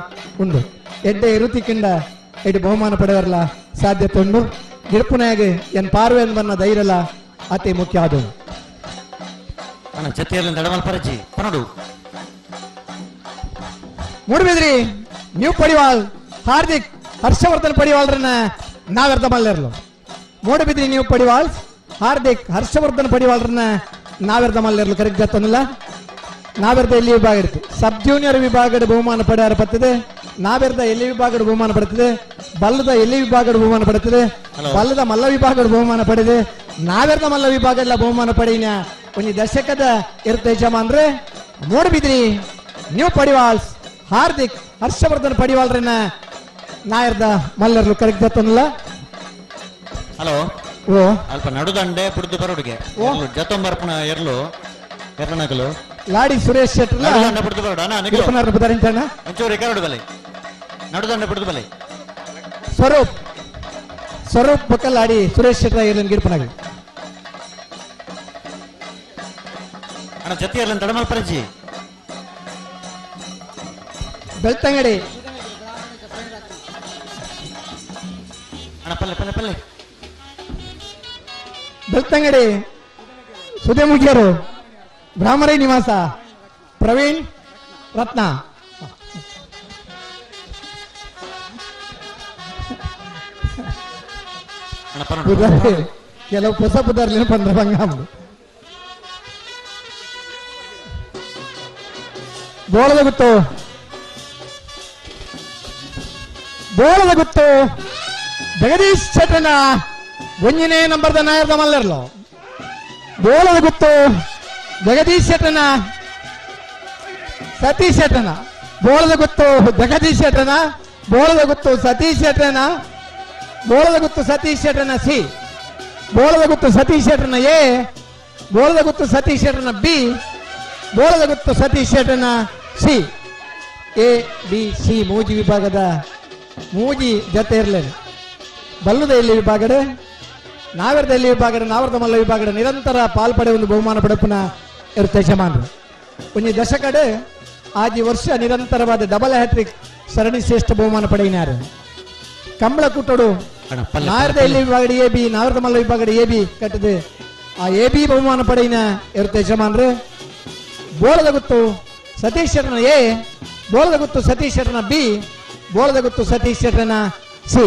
ಉಂಡು ಎಡ್ಡೆ ಎರು ತಿಕ್ಕಿಂಡ ಎಡ್ಡೆ ಬಹುಮಾನ ಪಡೆಯವರಲ್ಲ ಸಾಧ್ಯತೆ ಉಂಡು. ಗಿಡಪುನಾಗೆ ಎನ್ ಪಾರ್ವೆ ಬನ್ನ ಧೈರ್ಯಲ ಅತಿ ಮುಖ್ಯ ಆದವು. ಮೂಡುಬಿದ್ರಿ ನ್ಯೂ ಪಡಿವಾಲ್ ಹಾರ್ದಿಕ್ ಹರ್ಷವರ್ಧನ್ ಪಡಿವಾಲ್ರನ್ನ ನಾವೆರ್ಧ ಮಲ್ಲೇರ್ಲು. ಮೂಡುಬಿದ್ರಿ ನ್ಯೂ ಪಡಿವಾಲ್ ಹಾರ್ದಿಕ್ ಹರ್ಷವರ್ಧನ್ ಪಡಿವಾಲ್ರನ್ನ ನಾವೆರ್ಧ ಮಲ್ಲೇರ್ಲು ಕರೆಕ್ಟ್ ಗೊತ್ತೊಂದಿಲ್ಲ. ನಾವೆರ್ಧ ಎಲ್ಲಿ ವಿಭಾಗ ಇರ್ತಿ ಸಬ್ ಜೂನಿಯರ್ ವಿಭಾಗದ ಬಹುಮಾನ ಪಡೆಯಾರ ಪತ್ತದೆ. ನಾವೆರ್ಧ ಎಲ್ಲಿ ವಿಭಾಗದ ಬಹುಮಾನ ಪಡೆದಿದೆ. ಬಲ್ಲದ ಎಲ್ಲಿ ವಿಭಾಗದ ಬಹುಮಾನ ಪಡೆದಿದೆ. ಬಲ್ಲದ ಮಲ್ಲ ವಿಭಾಗದ ಬಹುಮಾನ ಪಡೆದೆ. ನಾವೆರ್ಧ ಮಲ್ಲ ವಿಭಾಗ ಎಲ್ಲ ಬಹುಮಾನ ಪಡೆಯಿನ ಒಂದು ದಶಕದ ಇರ್ತ ಯಜಮಾನ್ರೆ ಮೂಡುಬಿದ್ರಿ ನ್ಯೂ ಪಡಿವಾಲ್ಸ್ ಹಾರ್ದಿಕ್ ಹರ್ಷವರ್ಧನ್ ಪಡಿವಾಲ್ರನ್ನ ನಾಯರ್ದ ಮಲ್ಲರ್ಲು ಕರೆಕ್ಟ್ ಗೊತ್ತೊಂದಿಲ್ಲ. ಹಲೋ ಓ ಅಲ್ಪ ನಡುದಂಡೆ ಪುಡ್ದು ಬರೋಡಿಗೆ ಜತೊಂಬರ್ಪಣ ಎರ್ಲು ಎರ್ಲನಗಲು ಲಾಡಿ ಸುರೇಶ್ ಶೆಟ್ಟರ್ ನಡುದಂಡೆ ಪುಡ್ದು ಬರೋಡ ಒಂಚೂರು ಕರಡು ಬಲೆ ನಡುದಂಡೆ ಪುಡ್ದು ಬಲೆ ಸ್ವರೂಪ್ ಸ್ವರೂಪ್ ಬೊಕ್ಕ ಲಾಡಿ ಸುರೇಶ್ ಶೆಟ್ಟರ್ ಎರ್ಲನ್ ಗಿರ್ಪನಾಗಲಿ ಅಣ್ಣ ಜತಿ ಎರ್ಲನ್ ತಡಮಲ್ ಪರಜಿ ಬೆಳ್ತಂಗಡಿ ಅಣ್ಣ ಪಲ್ಲೆ ಪಲ್ಲೆ ಪಲ್ಲೆ ಬೆಳ್ತಂಗಡಿ ಸುದೇಮುಖಿಯರು ಬ್ರಾಹ್ಮರಿ ನಿವಾಸ ಪ್ರವೀಣ್ ರತ್ನ ಕೆಲವು ಹೊಸ ಪುದರ್ಲಿನ ಪಂದ್ರ ಬಂಗಾಮು ಬೋಳದ ಗೊತ್ತು ಬೋಳದ ಗೊತ್ತು ಜಗದೀಶ್ ಶೆಟ್ಟನ ಒಂಜನೇ ನಂಬರ್ದ ನಾಯರ್ದ ಮಲ್ಲರ್ಲು. ಬೋಳದ ಗೊತ್ತು ಜಗದೀಶ್ ಶೆಟ್ಟನ ಸತೀಶ್ ಶೆಟ್ಟನ ಬೋಳದ ಗೊತ್ತು ಜಗದೀಶ್ ಶೆಟ್ಟನ ಬೋಳದ ಗೊತ್ತು ಸತೀಶ್ ಶೆಟ್ಟನ ಬೋಳದ ಗುತ್ತು ಸತೀಶ್ ಶೆಟ್ಟನ ಸಿ ಬೋಳದ ಗುತ್ತು ಸತೀಶ್ ಶೆಟ್ಟನ ಎ ಬೋಳದ ಗುತ್ತು ಸತೀಶ್ ಶೆಟ್ಟನ ಬಿ ಬೋಳದ ಗುತ್ತು ಸತೀಶ್ ಶೆಟ್ಟನ ಸಿ. ಎ ಬಿ ಸಿ ಮೂಜಿ ವಿಭಾಗದ ಮೂಜಿ ಜತೆ ಇರಲೇನು. ಬಲ್ಲದ ಎಲ್ಲಿ ವಿಭಾಗಡೆ ನಾವೆರ್ದ ಎಲ್ಲಿ ವಿಭಾಗಡೆ ನಾವರ್ದ ಮಲ್ಲ ವಿಭಾಗಡೆ ನಿರಂತರ ಪಾಲ್ಪಡೆ ಒಂದು ಬಹುಮಾನ ಪಡೆಪುನ ಇರುತ್ತೆ ಯಜಮಾನರು. ಒಂದು ದಶಕಡೆ ಆಜಿ ವರ್ಷ ನಿರಂತರವಾದ ಡಬಲ್ ಹ್ಯಾಟ್ರಿಕ್ ಸರಣಿ ಶ್ರೇಷ್ಠ ಬಹುಮಾನ ಪಡೆಯಿನಾರು. ಕಂಬಳ ಕೂಟಡು ನಾಯರ್ದ ಎಲ್ಲಿ ವಿಭಾಗಡೆ ಎ ಬಿ ನಾವರ್ದ ಮಲ್ಲ ವಿಭಾಗಡೆ ಎ ಬಿ ಕಟ್ಟದೆ ಆ ಎ ಬಿ ಬಹುಮಾನ ಪಡೆಯಿನ ಇರುತ್ತೆ ಯಜಮಾನ್ರು. ಬೋಳದ ಗುತ್ತು ಸತೀಶ್ ಶೆಟ್ಟನ ಎ ಬೋಳದ ಗುತ್ತು ಸತೀಶ್ ಶೆಟ್ಟನ ಬಿ ಬೋಳದ ಗುತ್ತು ಸತೀಶ್ ಶೆಟ್ಟನ ಸಿ.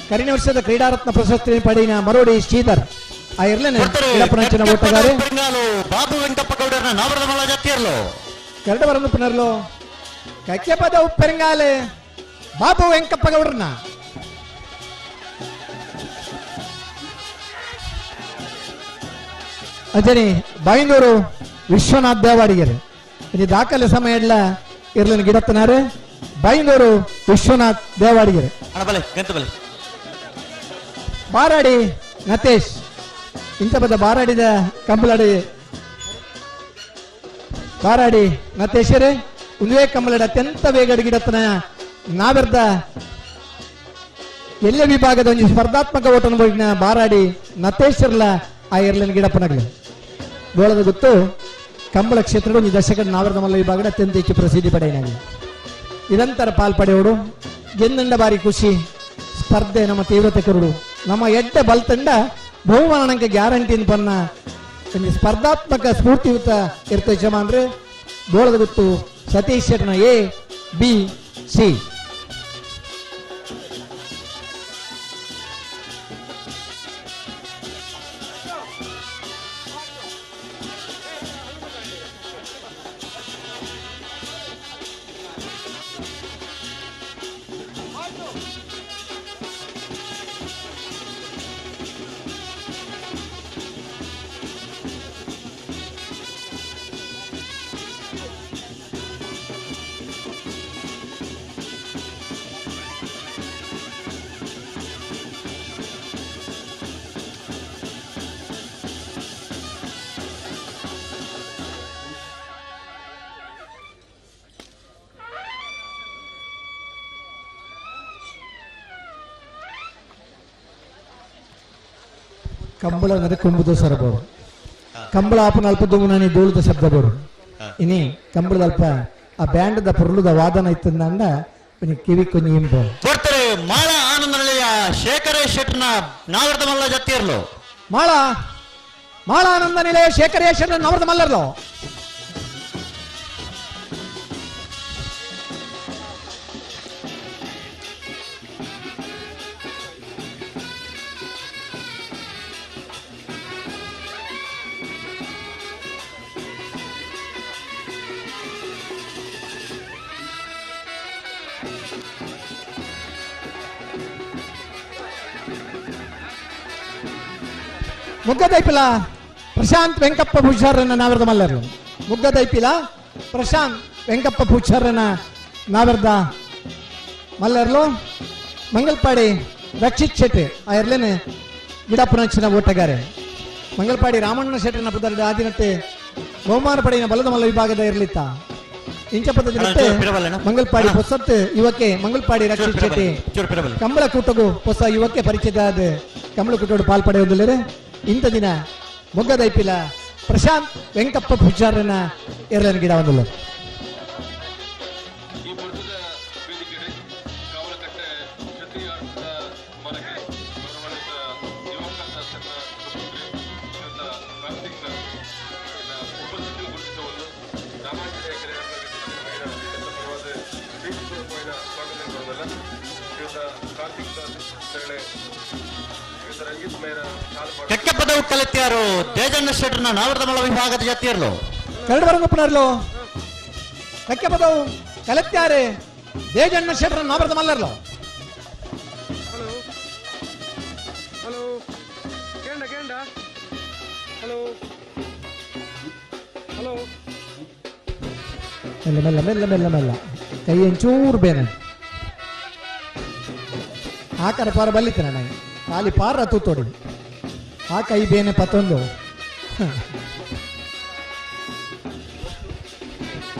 ಕರಿನ ವರ್ಷದ ಕ್ರೀಡಾರತ್ನ ಪ್ರಶಸ್ತಿ ಪಡೆಯಿನ ಮರೋಡಿ ಶ್ರೀಧರ್ ಆ ಇರ್ಲೇನೆ ಇಡಪ್ಪನಂಚಿನ ಓಟಗಾರೆ ಬಾಬು ವೆಂಕಪ್ಪ ಗೌಡರನ್ನ ನಾವರದ ಮಲ್ಲ ಜತ್ತಿಯರ್ಲು ಕರಡ ಬರನು ಪುನರ್ಲು ಕಕ್ಕೆಪದ ಉಪ್ಪೆರಂಗಾಲೆ ಬಾಬು ವೆಂಕಪ್ಪ ಗೌಡರನ್ನ ಅಜನಿ ಬೈಂದೂರು ವಿಶ್ವನಾಥ್ ದೇವಾಡಿಗೆರೆ ಇದು ದಾಖಲೆ ಸಮಯ ಎಲ್ಲ ಇರ್ಲನ್ ಗಿಡತ್ತನಾರೆ ಬೈಂದೂರು ವಿಶ್ವನಾಥ್ ದೇವಾಡಿಗೆರೆ ಬಾರಾಡಿ ನತೇಶ್ ಇಂಥ ಪದ ಬಾರಾಡಿದ ಕಂಬಳಾಡಿ ಬಾರಾಡಿ ನತೇಶ್ವರೇ ಉಂದುವೇ ಕಂಬಳದ ಅತ್ಯಂತ ಬೇಗ ಗಿಡತನ ನಾವೆರ್ದ ಎಲ್ಲ ವಿಭಾಗದ ಒಂದು ಸ್ಪರ್ಧಾತ್ಮಕ ಓಟನ್ನು ಹೋಗಿನ ಬಾರಾಡಿ ನತೇಶ್ವರ್ಲ ಆ ಎರ್ಲನ್ ಗಿಡಪ್ಪನಗಲು ಗೋಳದ ಗೊತ್ತು ಕಂಬಳ ಕ್ಷೇತ್ರದ ಒಂದು ದಶಕದ ನಾವರದ ಮಲ್ಲ ವಿಭಾಗದ ಅತ್ಯಂತ ಹೆಚ್ಚು ಪ್ರಸಿದ್ಧಿ ಪಡೆಯನಾಗಿ ನಿರಂತರ ಪಾಲ್ಪಡೆಯೋಡು ಗೆಂದಂಡ ಬಾರಿ ಖುಷಿ ಸ್ಪರ್ಧೆ ನಮ್ಮ ತೀವ್ರತೆ ಕರುಡು ನಮ್ಮ ಎಡ್ಡೆ ಬಲ್ತಂಡ ಬಹುಮಾನಕ್ಕೆ ಗ್ಯಾರಂಟಿ ಪನ್ನ ಒಂದು ಸ್ಪರ್ಧಾತ್ಮಕ ಸ್ಫೂರ್ತಿಯುತ ಇರ್ತ ಯಜಮಾನ್ರೆ ಗೋಳದ ಗೊತ್ತು ಸತೀಶ್ ಶೆಟ್ಟನ ಎ ಬಿ ಸಿ. ಕಂಬಳ ಅಂದರೆ ಕೊಂಬುದು ಸರಬೋರು ಕಂಬಳ ಆಪನ ಅಲ್ಪ ದುಮ್ಮನಾನಿ ದೋಳುದ ಶಬ್ದ ಬೋರು ಇನಿ ಕಂಬಳದ ಅಲ್ಪ ಆ ಬ್ಯಾಂಡ್ದ ಪೊರ್ಲುದ ವಾದನ ಇತ್ತಂದ ಕಿವಿ ಕೊಂಜಿ ಇಂಪು ಕೊಡ್ತಾರೆ. ಮಾಳ ಆನಂದನಳ್ಳಿಯ ಶೇಖರ ಶೆಟ್ಟನ ನಾವರ್ದ ಮಲ್ಲ ಜತ್ತಿರ್ಲು. ಮಾಳ ಮಾಳ ಆನಂದ ನಿಲಯ ಶೇಖರ ಶೆಟ್ಟನ ನಾವರ್ದ ಮಲ್ಲರ್ಲು. ಮುಗ್ಗದೈಪಿಲ ಪ್ರಶಾಂತ್ ವೆಂಕಪ್ಪ ಪೂಜಾರನ್ನ ನಾವರ್ದ ಮಲ್ಲರು. ಮುಗ್ಗದೈಪಿಲ ಪ್ರಶಾಂತ್ ವೆಂಕಪ್ಪ ಪೂಜಾರನ್ನ ನಾವರ್ದ ಮಲ್ಲರ್ಲು. ಮಂಗಲ್ಪಾಡಿ ರಕ್ಷಿತ್ ಶೆಟ್ಟಿ ಆ ಎರ್ಲೇನೆ ಗಿಡಪ್ಪನಂಚಿನ ಓಟಗಾರೆ. ಮಂಗಲ್ಪಾಡಿ ರಾಮಣ್ಣ ಶೆಟ್ಟನ ಪುದರ ಆದಿನತ್ತೆ ಬಹುಮಾನ ಪಡೆಯಿನ ಬಲದ ಮಲ್ಲ ವಿಭಾಗದ ಇರಲಿತ್ತ ಇಂಚ ಪದ್ಧತಿ ಮಂಗಲ್ಪಾಡಿ ಹೊಸತ್ತು ಯುವಕೆ ಮಂಗಲ್ಪಾಡಿ ರಕ್ಷಿತ್ ಶೆಟ್ಟಿ ಕಂಬಳ ಕೂಟಗೂ ಹೊಸ ಯುವಕ್ಕೆ ಪರಿಚಿತ ಆದ ಕಂಬಳ ಕೂಟೋಡು ಪಾಲ್ಪಡೆಯುವುದಿಲ್ಲರೆ. ಇಂಥ ದಿನ ಮೊಗ್ಗದೈಪಿಲ ಪ್ರಶಾಂತ್ ವೆಂಕಪ್ಪ ಪೂಜಾರನ ಎರಲನ ಗಿಡ ಒಂದಿಲ್ಲ. ಕೆಕ್ಕಪದವು ಕಲಿತ್ಯಾರು ದೇಜಣ್ಣ ಶೆಟ್ಟರ್ನ ನಾವರ್ದಮಳ ವಿಭಾಗದ ಜತಿಯರ್ಲು. ಕರಡು ಬರಂಗಪ್ಪನರ್ಲು ಕಕ್ಕೆಪದವು ಕಲಿತ್ಯಾರೆ ದೇಜಣ್ಣ ಶೆಟ್ಟರ್ನ ನಾವರ್ದ ಮಲ್ಲರ್ಲು. ಹಲೋ ಹಲೋ ಕೇಂಡ ಕೇಂಡ ಹಲೋ ಹಲೋ ಮೆಲ್ಲ ಮೆಲ್ಲ ಮೆಲ್ಲ ಮೆಲ್ಲ ಮೆಲ್ಲ ಕೈ ಒಂಚೂರು ಬೇನೆ ಆಕರ ಪಾರ ಬಲ್ಲಿತ್ತನ ನಾನು ಖಾಲಿ ಪಾರ ತೂತೋಡಿ ಆ ಕೈ ಬೇನೆ ಪತ್ತೊಂದು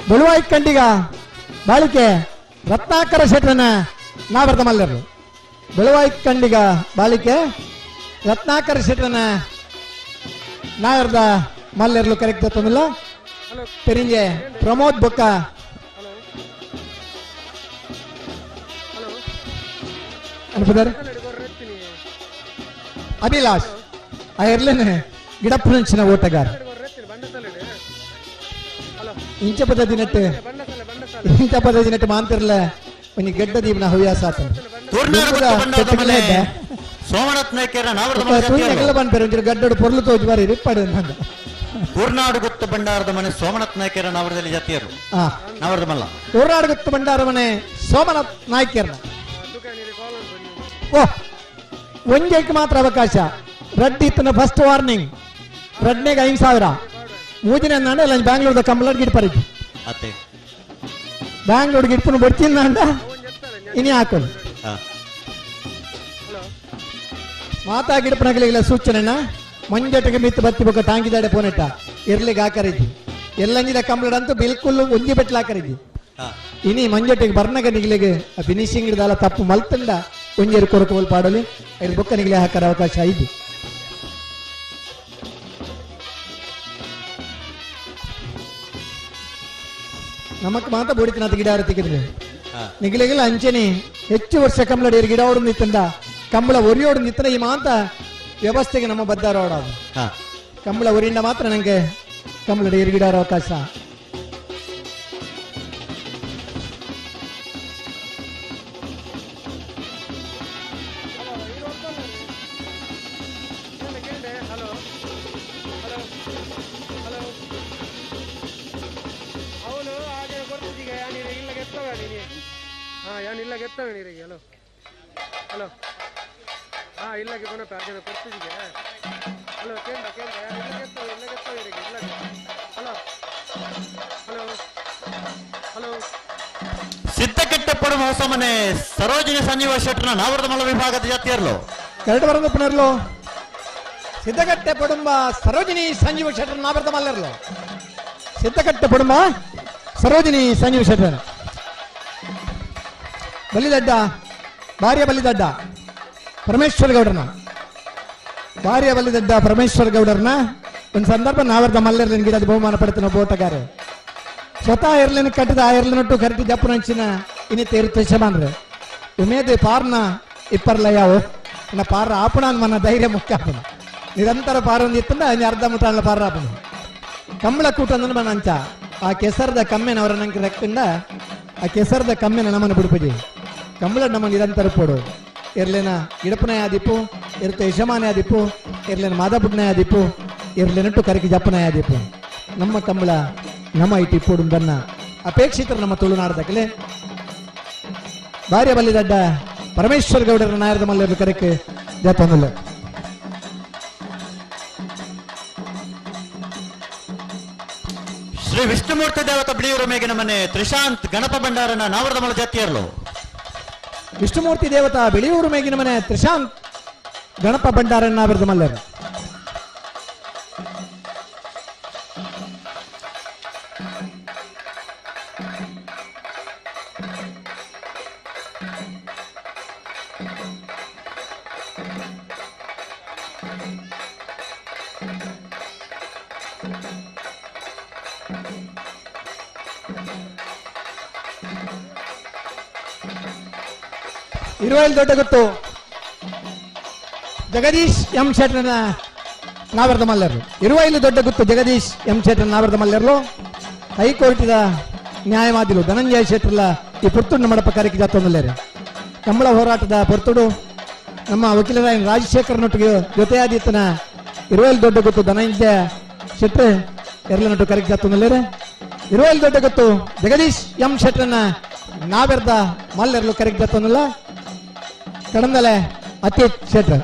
ಬಳುವಾಯಿ ಕಂಡಿಗ ಬಾಳಿಕೆ ರತ್ನಾಕರ ಶೆಟ್ಟರನ ನಾವರ್ದ ಮಲ್ಲರು. ಬೆಳುವಾಯಿ ಕಂಡಿಗ ಬಾಳಿಕೆ ರತ್ನಾಕರ ಶೆಟ್ಟರನ ನಾವರ್ದ ಮಲ್ಲರ್ಲು ಕರೆಕ್ಟ್ ತಂದಿಲ್ಲ. ಪೆರಿಂಜೆ ಪ್ರಮೋದ್ ಬೊಕ್ಕ ಅನ್ಪದಾರೆ ಅಭಿಲಾಷ್ ಆ ಎರ್ಲೇನೆ ಗಿಡಪ್ಪನಂಚಿನ ಓಟಗಾರ. ಇಂಚ ಪದ್ಧತಿ ಇಂಚ ಪದ್ಧತಿ ಮಾಂತಿರ್ಲ ಒಂಜಿ ಗೆಡ್ಡ ದೀಪನ ಹವ್ಯಾಸ ಆತ. ಸೋಮನಾಥ್ ನಾಯ್ಕರ ನಾವರ್ದ ಪನ್ಪೇರು ಒಂಚೂರು ಗಡ್ಡಡು ಪೊರ್ಲು ತೋಜು ಬಾರಿ ರಿಪ್ಪಾಡು ಅಂತ. ಊರ್ನಾಡು ಗುತ್ತು ಭಂಡಾರದ ಮನೆ ಸೋಮನಾಥ್ ನಾಯ್ಕರ ನಾವರದಲ್ಲಿ ಜಾತಿಯರು ನಾವರದ ಮಲ್ಲ. ಊರ್ನಾಡು ಗುತ್ತು ಭಂಡಾರ ಮನೆ ಸೋಮನಾಥ್ ನಾಯ್ಕರ್ನ ಓ ಒಂಜಕ್ಕೆ ಮಾತ್ರ ಅವಕಾಶ. ರಡ್ಡಿ ಇತ್ತನ ಫಸ್ಟ್ ವಾರ್ನಿಂಗ್ ರಡ್ನೆಗೆ 5,000 ಮೂಜಿನ ನಾಂಡ ಇಲ್ಲ ಬ್ಯಾಂಗ್ಳೂರ್ದ ಕಂಬಳಡ್ ಗಿಡ್ಪರಿಗೆ ಅತ್ತೆ ಬ್ಯಾಂಗ್ಳೂರ್ ಗಿಡ್ಪುನ ಬಡ್ತೀನಿ ನಾಂಡ ಇನಿ ಹಾಕೋದು ಮಾತಾ ಗಿಡಪನಗಲಿಲ್ಲ ಸೂಚನೆನ ಮಂಜಟಗೆ ಮಿತ್ತು ಬತ್ತಿ ಬೊಕ್ಕ ಟಾಂಗಿದಾಡೆ ಪೋನೆಟ್ಟ ಇರ್ಲಿಗೆ ಆಕರಿದ್ದಿ ಎಲ್ಲಂಜಿದ ಕಂಬಳಂತೂ ಬಿಲ್ಕುಲ್ ಒಂಜಿ ಬೆಟ್ಲಾಕರಿಗೆ ಇನಿ ಮಂಜೊಟ್ಟಿಗೆ ಬರ್ನಗ ನಿಗ್ಲಿಗೆ ಫಿನಿಶಿಂಗ್ ದಾಲ ತಪ್ಪು ಮಲ್ತಂಡ ಒಂಜೇರು ಕೊರಕೋಲ್ ಪಾಡಲಿ ಐದು ಬೊಕ್ಕ ನಿಗ್ಲೆ ಹಾಕರ ಅವಕಾಶ ಐದು. ನಮಕ್ ಮಾತ ಬೋಡಿತನಾಥ ಗಿಡ ತಿಕ್ಕಿದ್ರೆ ನಿಗ್ಲಿಗೆಲ್ಲ ಅಂಚೆನೆ ಹೆಚ್ಚು ವರ್ಷ ಕಂಬಳ ಗಿಡ ಓಡು ನಿತ್ತಂದ ಕಂಬಳ ಒರಿಯೋಡು ನಿತ್ತನ ಈ ಮಾತ ವ್ಯವಸ್ಥೆಗೆ ನಮ್ಮ ಬದ್ದಾರೋಡ ಕಂಬಳ ಒರಿಂದ ಮಾತ್ರ ನಂಗೆ ಕಂಬಳ ಗಿಡ ಅವಕಾಶ. ಹಲೋ ಹಲೋ ಹಾಂ ಇಲ್ಲಗೆ ಕೊನಪ್ಪ ಹಾಗೆ ಕೊಡ್ತಿದ್ದೀಗ. ಹಲೋ ಕೇಂದ್ರ ಕೇಂದ್ರ ಇಲ್ಲಗೆ ಇಲ್ಲಗೆ ಇಲ್ಲಗೆ. ಹಲೋ ಹಲೋ ಹಲೋ ಸಿದ್ದಕೆಟ್ಟಪ್ಪಡು ಹೊಸಮನೆ ಸರೋಜಿನಿ ಸಂಜೀವ ಶೆಟ್ಟರ್ನ ನಾವರ್ದಮಲ ವಿಭಾಗದ ಜಾತಿಯರ್ಲು ಕರೆಕ್ಟ್ ಬರೋದು ಪುನರ್ಲು ಸಿದ್ದಕಟ್ಟೆ ಪಡುಂಬ ಸರೋಜಿನಿ ಸಂಜೀವ ಶೆಟ್ಟರ್ ನಾವರ್ದಮಲ್ಲರ್ಲು ಸಿದ್ದಕಟ್ಟೆ ಪಡುಂಬ ಸರೋಜಿನಿ ಸಂಜೀವ ಶೆಟ್ಟರ್ ಬಲಿದಡ್ಡ ಭಾರ್ಯ ಬಲಿದಡ್ಡ ಪರಮೇಶ್ವರ ಗೌಡರನ ಭಾರ್ಯ ಬಲಿದಡ್ಡ ಪರಮೇಶ್ವರ ಗೌಡರನ ಒಂದು ಸಂದರ್ಭ ನಾವರ್ದ ಮಲ್ಲೆರ್ಲಿನ ಗಿಡದ ಬಹುಮಾನ ಪಡೆತನ ಬೋಟಗಾರೆ ಸ್ವತಃ ಎರ್ಲಿನ ಕಟ್ಟಿದ ಆ ಎರ್ಲಿನೊಟ್ಟು ಕರೆಟಿ ಜಪ್ಪುನಂಚಿನ ಇನಿ ತೇರು ಶಮಾನ್ರೆ ಉಮೇದ್ ಪಾರ್ನ ಇಪ್ಪರ್ಲ ಯಾವು ನನ್ನ ಪಾರ ಆಪಣ ಮನ ಧೈರ್ಯ ಮುಖ್ಯ ಆಪಣ ನಿರಂತರ ಪಾರೊಂದು ಇತ್ತಂದ ಅರ್ಧ ಮುಟಾಳ ಪಾರ ಆಪಣ ಕಂಬಳ ಕೂಟ ಅಂದ್ರೆ ಮನ ಅಂಚ ಆ ಕೆಸರದ ಕಮ್ಮೆನವರ ನಂಗೆ ರಕ್ತಿಂದ ಆ ಕೆಸರದ ಕಮ್ಮೆನ ನಮ್ಮನ್ನು ಬಿಡುಪಜಿ ಕಂಬಳ ನಮ್ಮ ನಿರಂತರ ಪೋಡು ಎರ್ಲೇನ ಇಡಪನೇ ಆದಿಪ್ಪು ಎರ್ತ ಯಜಮಾನೇ ಆದಿಪ್ಪು ಎರ್ಲೇನ ಮಾದಬುಡ್ನೇ ಆದಿಪ್ಪು ಎರ್ಲೇನಟ್ಟು ಕರಕಿ ಜಪ್ಪನೇ ಆದಿಪ್ಪು ನಮ್ಮ ಕಂಬಳ ನಮ್ಮ ಇಟ್ಟು ಇಪ್ಪೋಡು ಬನ್ನ ಅಪೇಕ್ಷಿತರ ನಮ್ಮ ತುಳುನಾಡದಕ್ಕಲೆ ಭಾರ್ಯ ಬಲ್ಲಿದಡ್ಡ ಪರಮೇಶ್ವರ ಗೌಡರ ನಾಯರದ ಮಲ್ಲರು ಕರಕ್ಕೆ ಜಾತೊಂದಲ್ಲ. ಶ್ರೀ ವಿಷ್ಣುಮೂರ್ತಿ ದೇವತ ಬಿಳಿಯೂರು ಮೇಗಿನ ಮನೆ ತ್ರಿಶಾಂತ್ ಗಣಪ ಭಂಡಾರನ ನಾವರದಮಲ ಜಾತಿಯರ್ಲು ವಿಷ್ಣುಮೂರ್ತಿ ದೇವತಾ ಬಿಳಿಯೂರು ಮೇಗಿನ ಮನೆ ತ್ರಿಶಾಂತ್ ಗಣಪ ಭಂಡಾರನ್ನ ನಾವರದ ಮಲ್ಲರು. ಇರುವಲ್ಲಿ ದೊಡ್ಡ ಗೊತ್ತು ಜಗದೀಶ್ ಎಂ ಶೆಟ್ಟರ್ನ ನಾವರದ ಮಲ್ಲರು ಇರುವೈಲು ದೊಡ್ಡ ಗುತ್ತು ಜಗದೀಶ್ ಎಂ ಶೆಟ್ಟರ್ ನಾವರದ ಮಲ್ಲರ್ಲು ಹೈಕೋರ್ಟಿದ ನ್ಯಾಯವಾದಿಲು ಧನಂಜಯ ಶೆಟ್ಟರ್ಲ ಈ ಪುರ್ತುಡು ಮಡಪ ಕಾರ್ಯಕ್ಕೆ ಜಾತೊಂದಲ್ಲೇರು ಕಂಬಳ ಹೋರಾಟದ ಪೊರ್ತುಡು ನಮ್ಮ ವಕೀಲರಾಯ ರಾಜಶೇಖರ್ನೊಟ್ಟಿಗೆ ಜೊತೆಯಾದಿತ್ತನ ಇರುವೈಲು ದೊಡ್ಡ ಗುತ್ತು ಧನಂಜಯ ಶೆಟ್ಟರ್ ಎರಲನೊಟ್ಟು ಕಾರ್ಯಕ್ಕೆ ಜಾತೊಂದಲ್ಲೇರು ಇರುವೈಲು ದೊಡ್ಡ ಗುತ್ತು ಜಗದೀಶ್ ಎಂ ಶೆಟ್ಟರ್ನ ನಾವೆರ್ದ ಮಲ್ಲೆರ್ಲು ಕರೆಗೆ ಜಾತೊಂದಲ್ಲ ಕಡಂದಲೆ ಅತಿ ಶೆಟ್ಟರ್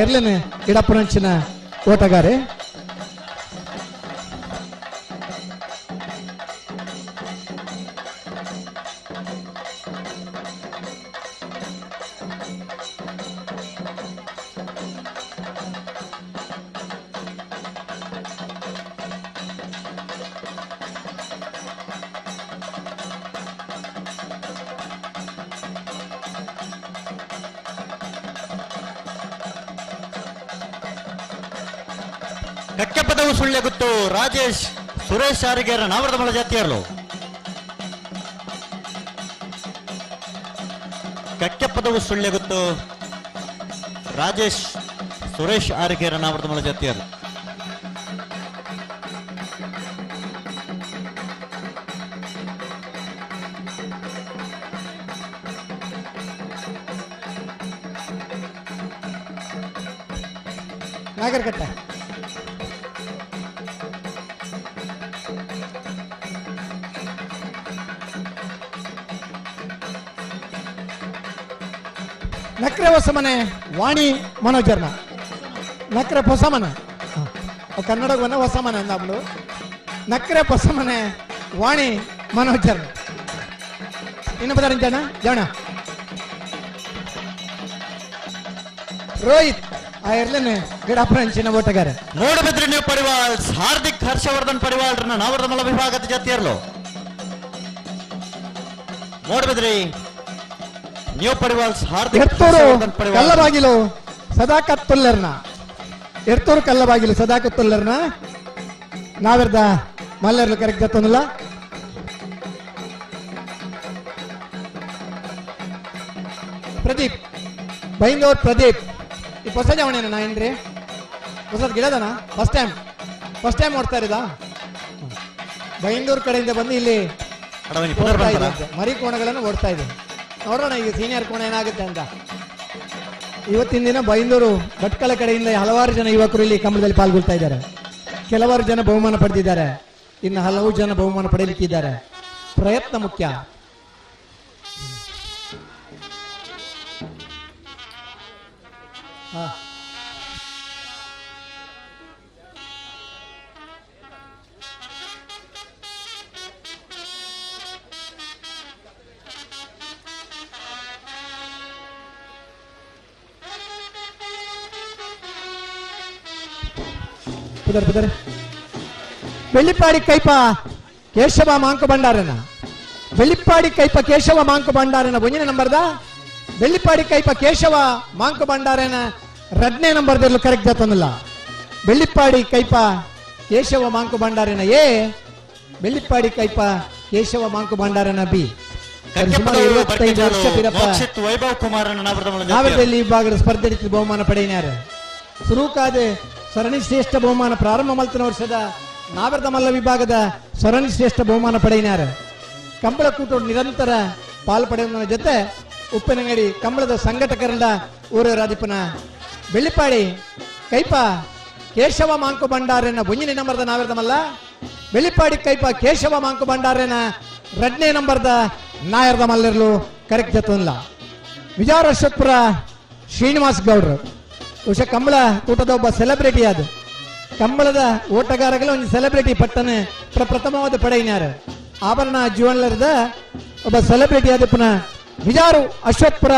ಎರ್ಲೇನೆ ಇಡಪ್ಪನಂಚಿನ ಓಟಗಾರೆ. ಕಕ್ಕೆಪದವು ಸುಳ್ಳೆ ಗುತ್ತು ರಾಜೇಶ್ ಸುರೇಶ್ ಆರಿಗೇರ ನಾವರದಮಲ ಜಾತಿಯರ್ಲು ಕಕ್ಕೆಪದವು ಸುಳ್ಳೆ ಗುತ್ತು ರಾಜೇಶ್ ಸುರೇಶ್ ಆರಿಗೇರ ನಾವರದಮಲ ಜಾತಿಯರ್ಲು. ನಾಗರಕಟ್ಟ ನಕ್ರೆ ಹೊಸಮನೆ ವಾಣಿ ಮನೋಜರ್ನ ನಕ್ರೆ ಹೊಸಮನೆ ಕನ್ನಡವನ್ನ ಹೊಸಮನೆ ಅಂದಳು ನಕ್ರೆ ಹೊಸಮನೆ ವಾಣಿ ಮನೋಜರ್ನ ಇನ್ನು ಬದಾರ ಜನ ಜನ ರೋಹಿತ್ ಆ ಎರ್ಲನೆ ಗಿಡಪ್ರಂಚಿನ ಓಟಗಾರ. ಮೂಡಬಿದ್ರಿ ನೀವು ಪಡಿವಾಳ್ ಹಾರ್ದಿಕ್ ಹರ್ಷವರ್ಧನ್ ಪಡಿವಾಳ್ರನ್ನ ನಾವರ್ಧಮಲ ವಿಭಾಗದ ಜೊತೆಯರ್ಲು. ಮೂಡಬಿದ್ರಿ ನ್ಯೂ ಪಡಿವಾಳ್ಸ್ ಹಾರ್ದಿಕ್ ಹರ್ಷವರ್ಧನ್ ಪಡಿವಾಳ್. ಕಲ್ಲಬಾಗಿಲು ಸದಾಕತ್ ತುಲ್ಲರ್ನ, ಎರ್ತೂರು ಕಲ್ಲಬಾಗಿಲು ಸದಾಕತ್ ತುಲ್ಲರ್ನ ನಾವೆರ್ದ ಮಲ್ಲರ್ಲು ಕರೆಕ್ಟ್ ಜತ್ತೊಂದಿಲ್ಲ. ಪ್ರದೀಪ್ ಬೈಂದೂರ್ ಪ್ರದೀಪ್ ಈ ಹೊಸ ಜಾವಣೆನ ನಾ ಏನ್ರಿ ಹೊಸದ್ ಗಿಡದನ ಫಸ್ಟ್ ಟೈಮ್ ಓಡ್ತಾ ಇರೋದಾ? ಬೈಂದೂರ್ ಕಡೆಯಿಂದ ಬಂದು ಇಲ್ಲಿ ಮರಿ ಕೋಣಗಳನ್ನು ಓಡ್ತಾ ಇದೆ. ನೋಡೋಣ ಈಗ ಸೀನಿಯರ್ ಕೋಣ ಏನಾಗುತ್ತೆ ಅಂತ. ಇವತ್ತಿನ ದಿನ ಬೈಂದೂರು ಭಟ್ಕಳ ಕಡೆಯಿಂದ ಹಲವಾರು ಜನ ಯುವಕರು ಇಲ್ಲಿ ಕಂಬಳದಲ್ಲಿ ಪಾಲ್ಗೊಳ್ತಾ ಇದ್ದಾರೆ. ಕೆಲವಾರು ಜನ ಬಹುಮಾನ ಪಡೆದಿದ್ದಾರೆ, ಇನ್ನು ಹಲವು ಜನ ಬಹುಮಾನ ಪಡೆಯಲಿಕ್ಕಿದ್ದಾರೆ. ಪ್ರಯತ್ನ ಮುಖ್ಯ. ಬೆಳ್ಳಿಪ್ಪಾಡಿ ಕೈಪ ಕೇಶವ ಮಾಂಕ ಭಂಡಾರನ, ಬೆಳ್ಳಿಪ್ಪಾಡಿ ಕೈಪ ಕೇಶವ ಮಾಂಕ ಭಂಡಾರನ ಒಂದನೇ ನಂಬರ್ದ, ಬೆಳ್ಳಿಪ್ಪಾಡಿ ಕೈಪ ಕೇಶವ ಮಾಂಕ ಭಂಡಾರನ ಎರಡನೇ ನಂಬರ್ದಲ್ಲೂ ಕರೆಕ್ಟ್ ಜತ್ತೊಂದಿಲ್ಲ. ಬೆಳ್ಳಿಪ್ಪಾಡಿ ಕೈಪ ಕೇಶವ ಮಾಂಕ ಭಂಡಾರನ ಎ, ಬೆಳ್ಳಿಪ್ಪಾಡಿ ಕೈಪ ಕೇಶವ ಮಾಂಕ ಭಂಡಾರನ ಬಿ. ಸುಮಾರು 25 ವರ್ಷ ಪಿರಪ್ಪ ವೈಭವ್ ಕುಮಾರ್ ನಾವದಲ್ಲಿ ವಿಭಾಗದ ಸ್ಪರ್ಧೆ ಬಹುಮಾನ ಪಡೆಯಿನಾರು. ಸುರೂಕಾದೆ ಸರಣಿ ಶ್ರೇಷ್ಠ ಬಹುಮಾನ ಪ್ರಾರಂಭ ಮಲ್ತನ ವರ್ಷದ ನಾವರ್ದ ಮಲ್ಲ ವಿಭಾಗದ ಸರಣಿ ಶ್ರೇಷ್ಠ ಬಹುಮಾನ ಪಡೆಯಿನಾರು. ಕಂಬಳ ಕೂಟ ನಿರಂತರ ಪಾಲು ಪಡೆಯುವುದರ ಜೊತೆ ಉಪ್ಪಿನಂಗಡಿ ಕಂಬಳದ ಸಂಘಟಕರಲ್ಲ ಊರರಾದಿಪ್ಪನ ಬೆಳ್ಳಿಪ್ಪಾಡಿ ಕೈಪ ಕೇಶವ ಮಾಂಕು ಭಂಡಾರನ ಒಂದನೇ ನಂಬರ್ದ ನಾವರ್ದ ಮಲ್ಲ, ಬೆಳ್ಳಿಪ್ಪಾಡಿ ಕೈಪ ಕೇಶವ ಮಾಂಕು ಭಂಡಾರನ ಎರಡನೇ ನಂಬರ್ದ ನಾಯರ್ದ ಮಲ್ಲರ್ಲು ಕರೆಕ್ಟ್ ಜತ್ತೊಂದಿಲ್ಲ. ವಿಜಾರಶ್ವಪುರ ಶ್ರೀನಿವಾಸ್ ಗೌಡ್ರು ಬಹುಶಃ ಕಂಬಳ ಕೂಟದ ಒಬ್ಬ ಸೆಲೆಬ್ರಿಟಿ. ಅದು ಕಂಬಳದ ಓಟಗಾರಗಳ ಒಂದು ಸೆಲೆಬ್ರಿಟಿ ಪಟ್ಟನೆ ಪ್ರಥಮವಾದ ಪಡೆಯಿನಾರು. ಆಭರಣ ಜ್ಯುವೆಲ್ಲರ್ದ ಒಬ್ಬ ಸೆಲೆಬ್ರಿಟಿ ಆದ ಪುನಃ ವಿಜಾರು ಅಶ್ವತ್ಪುರ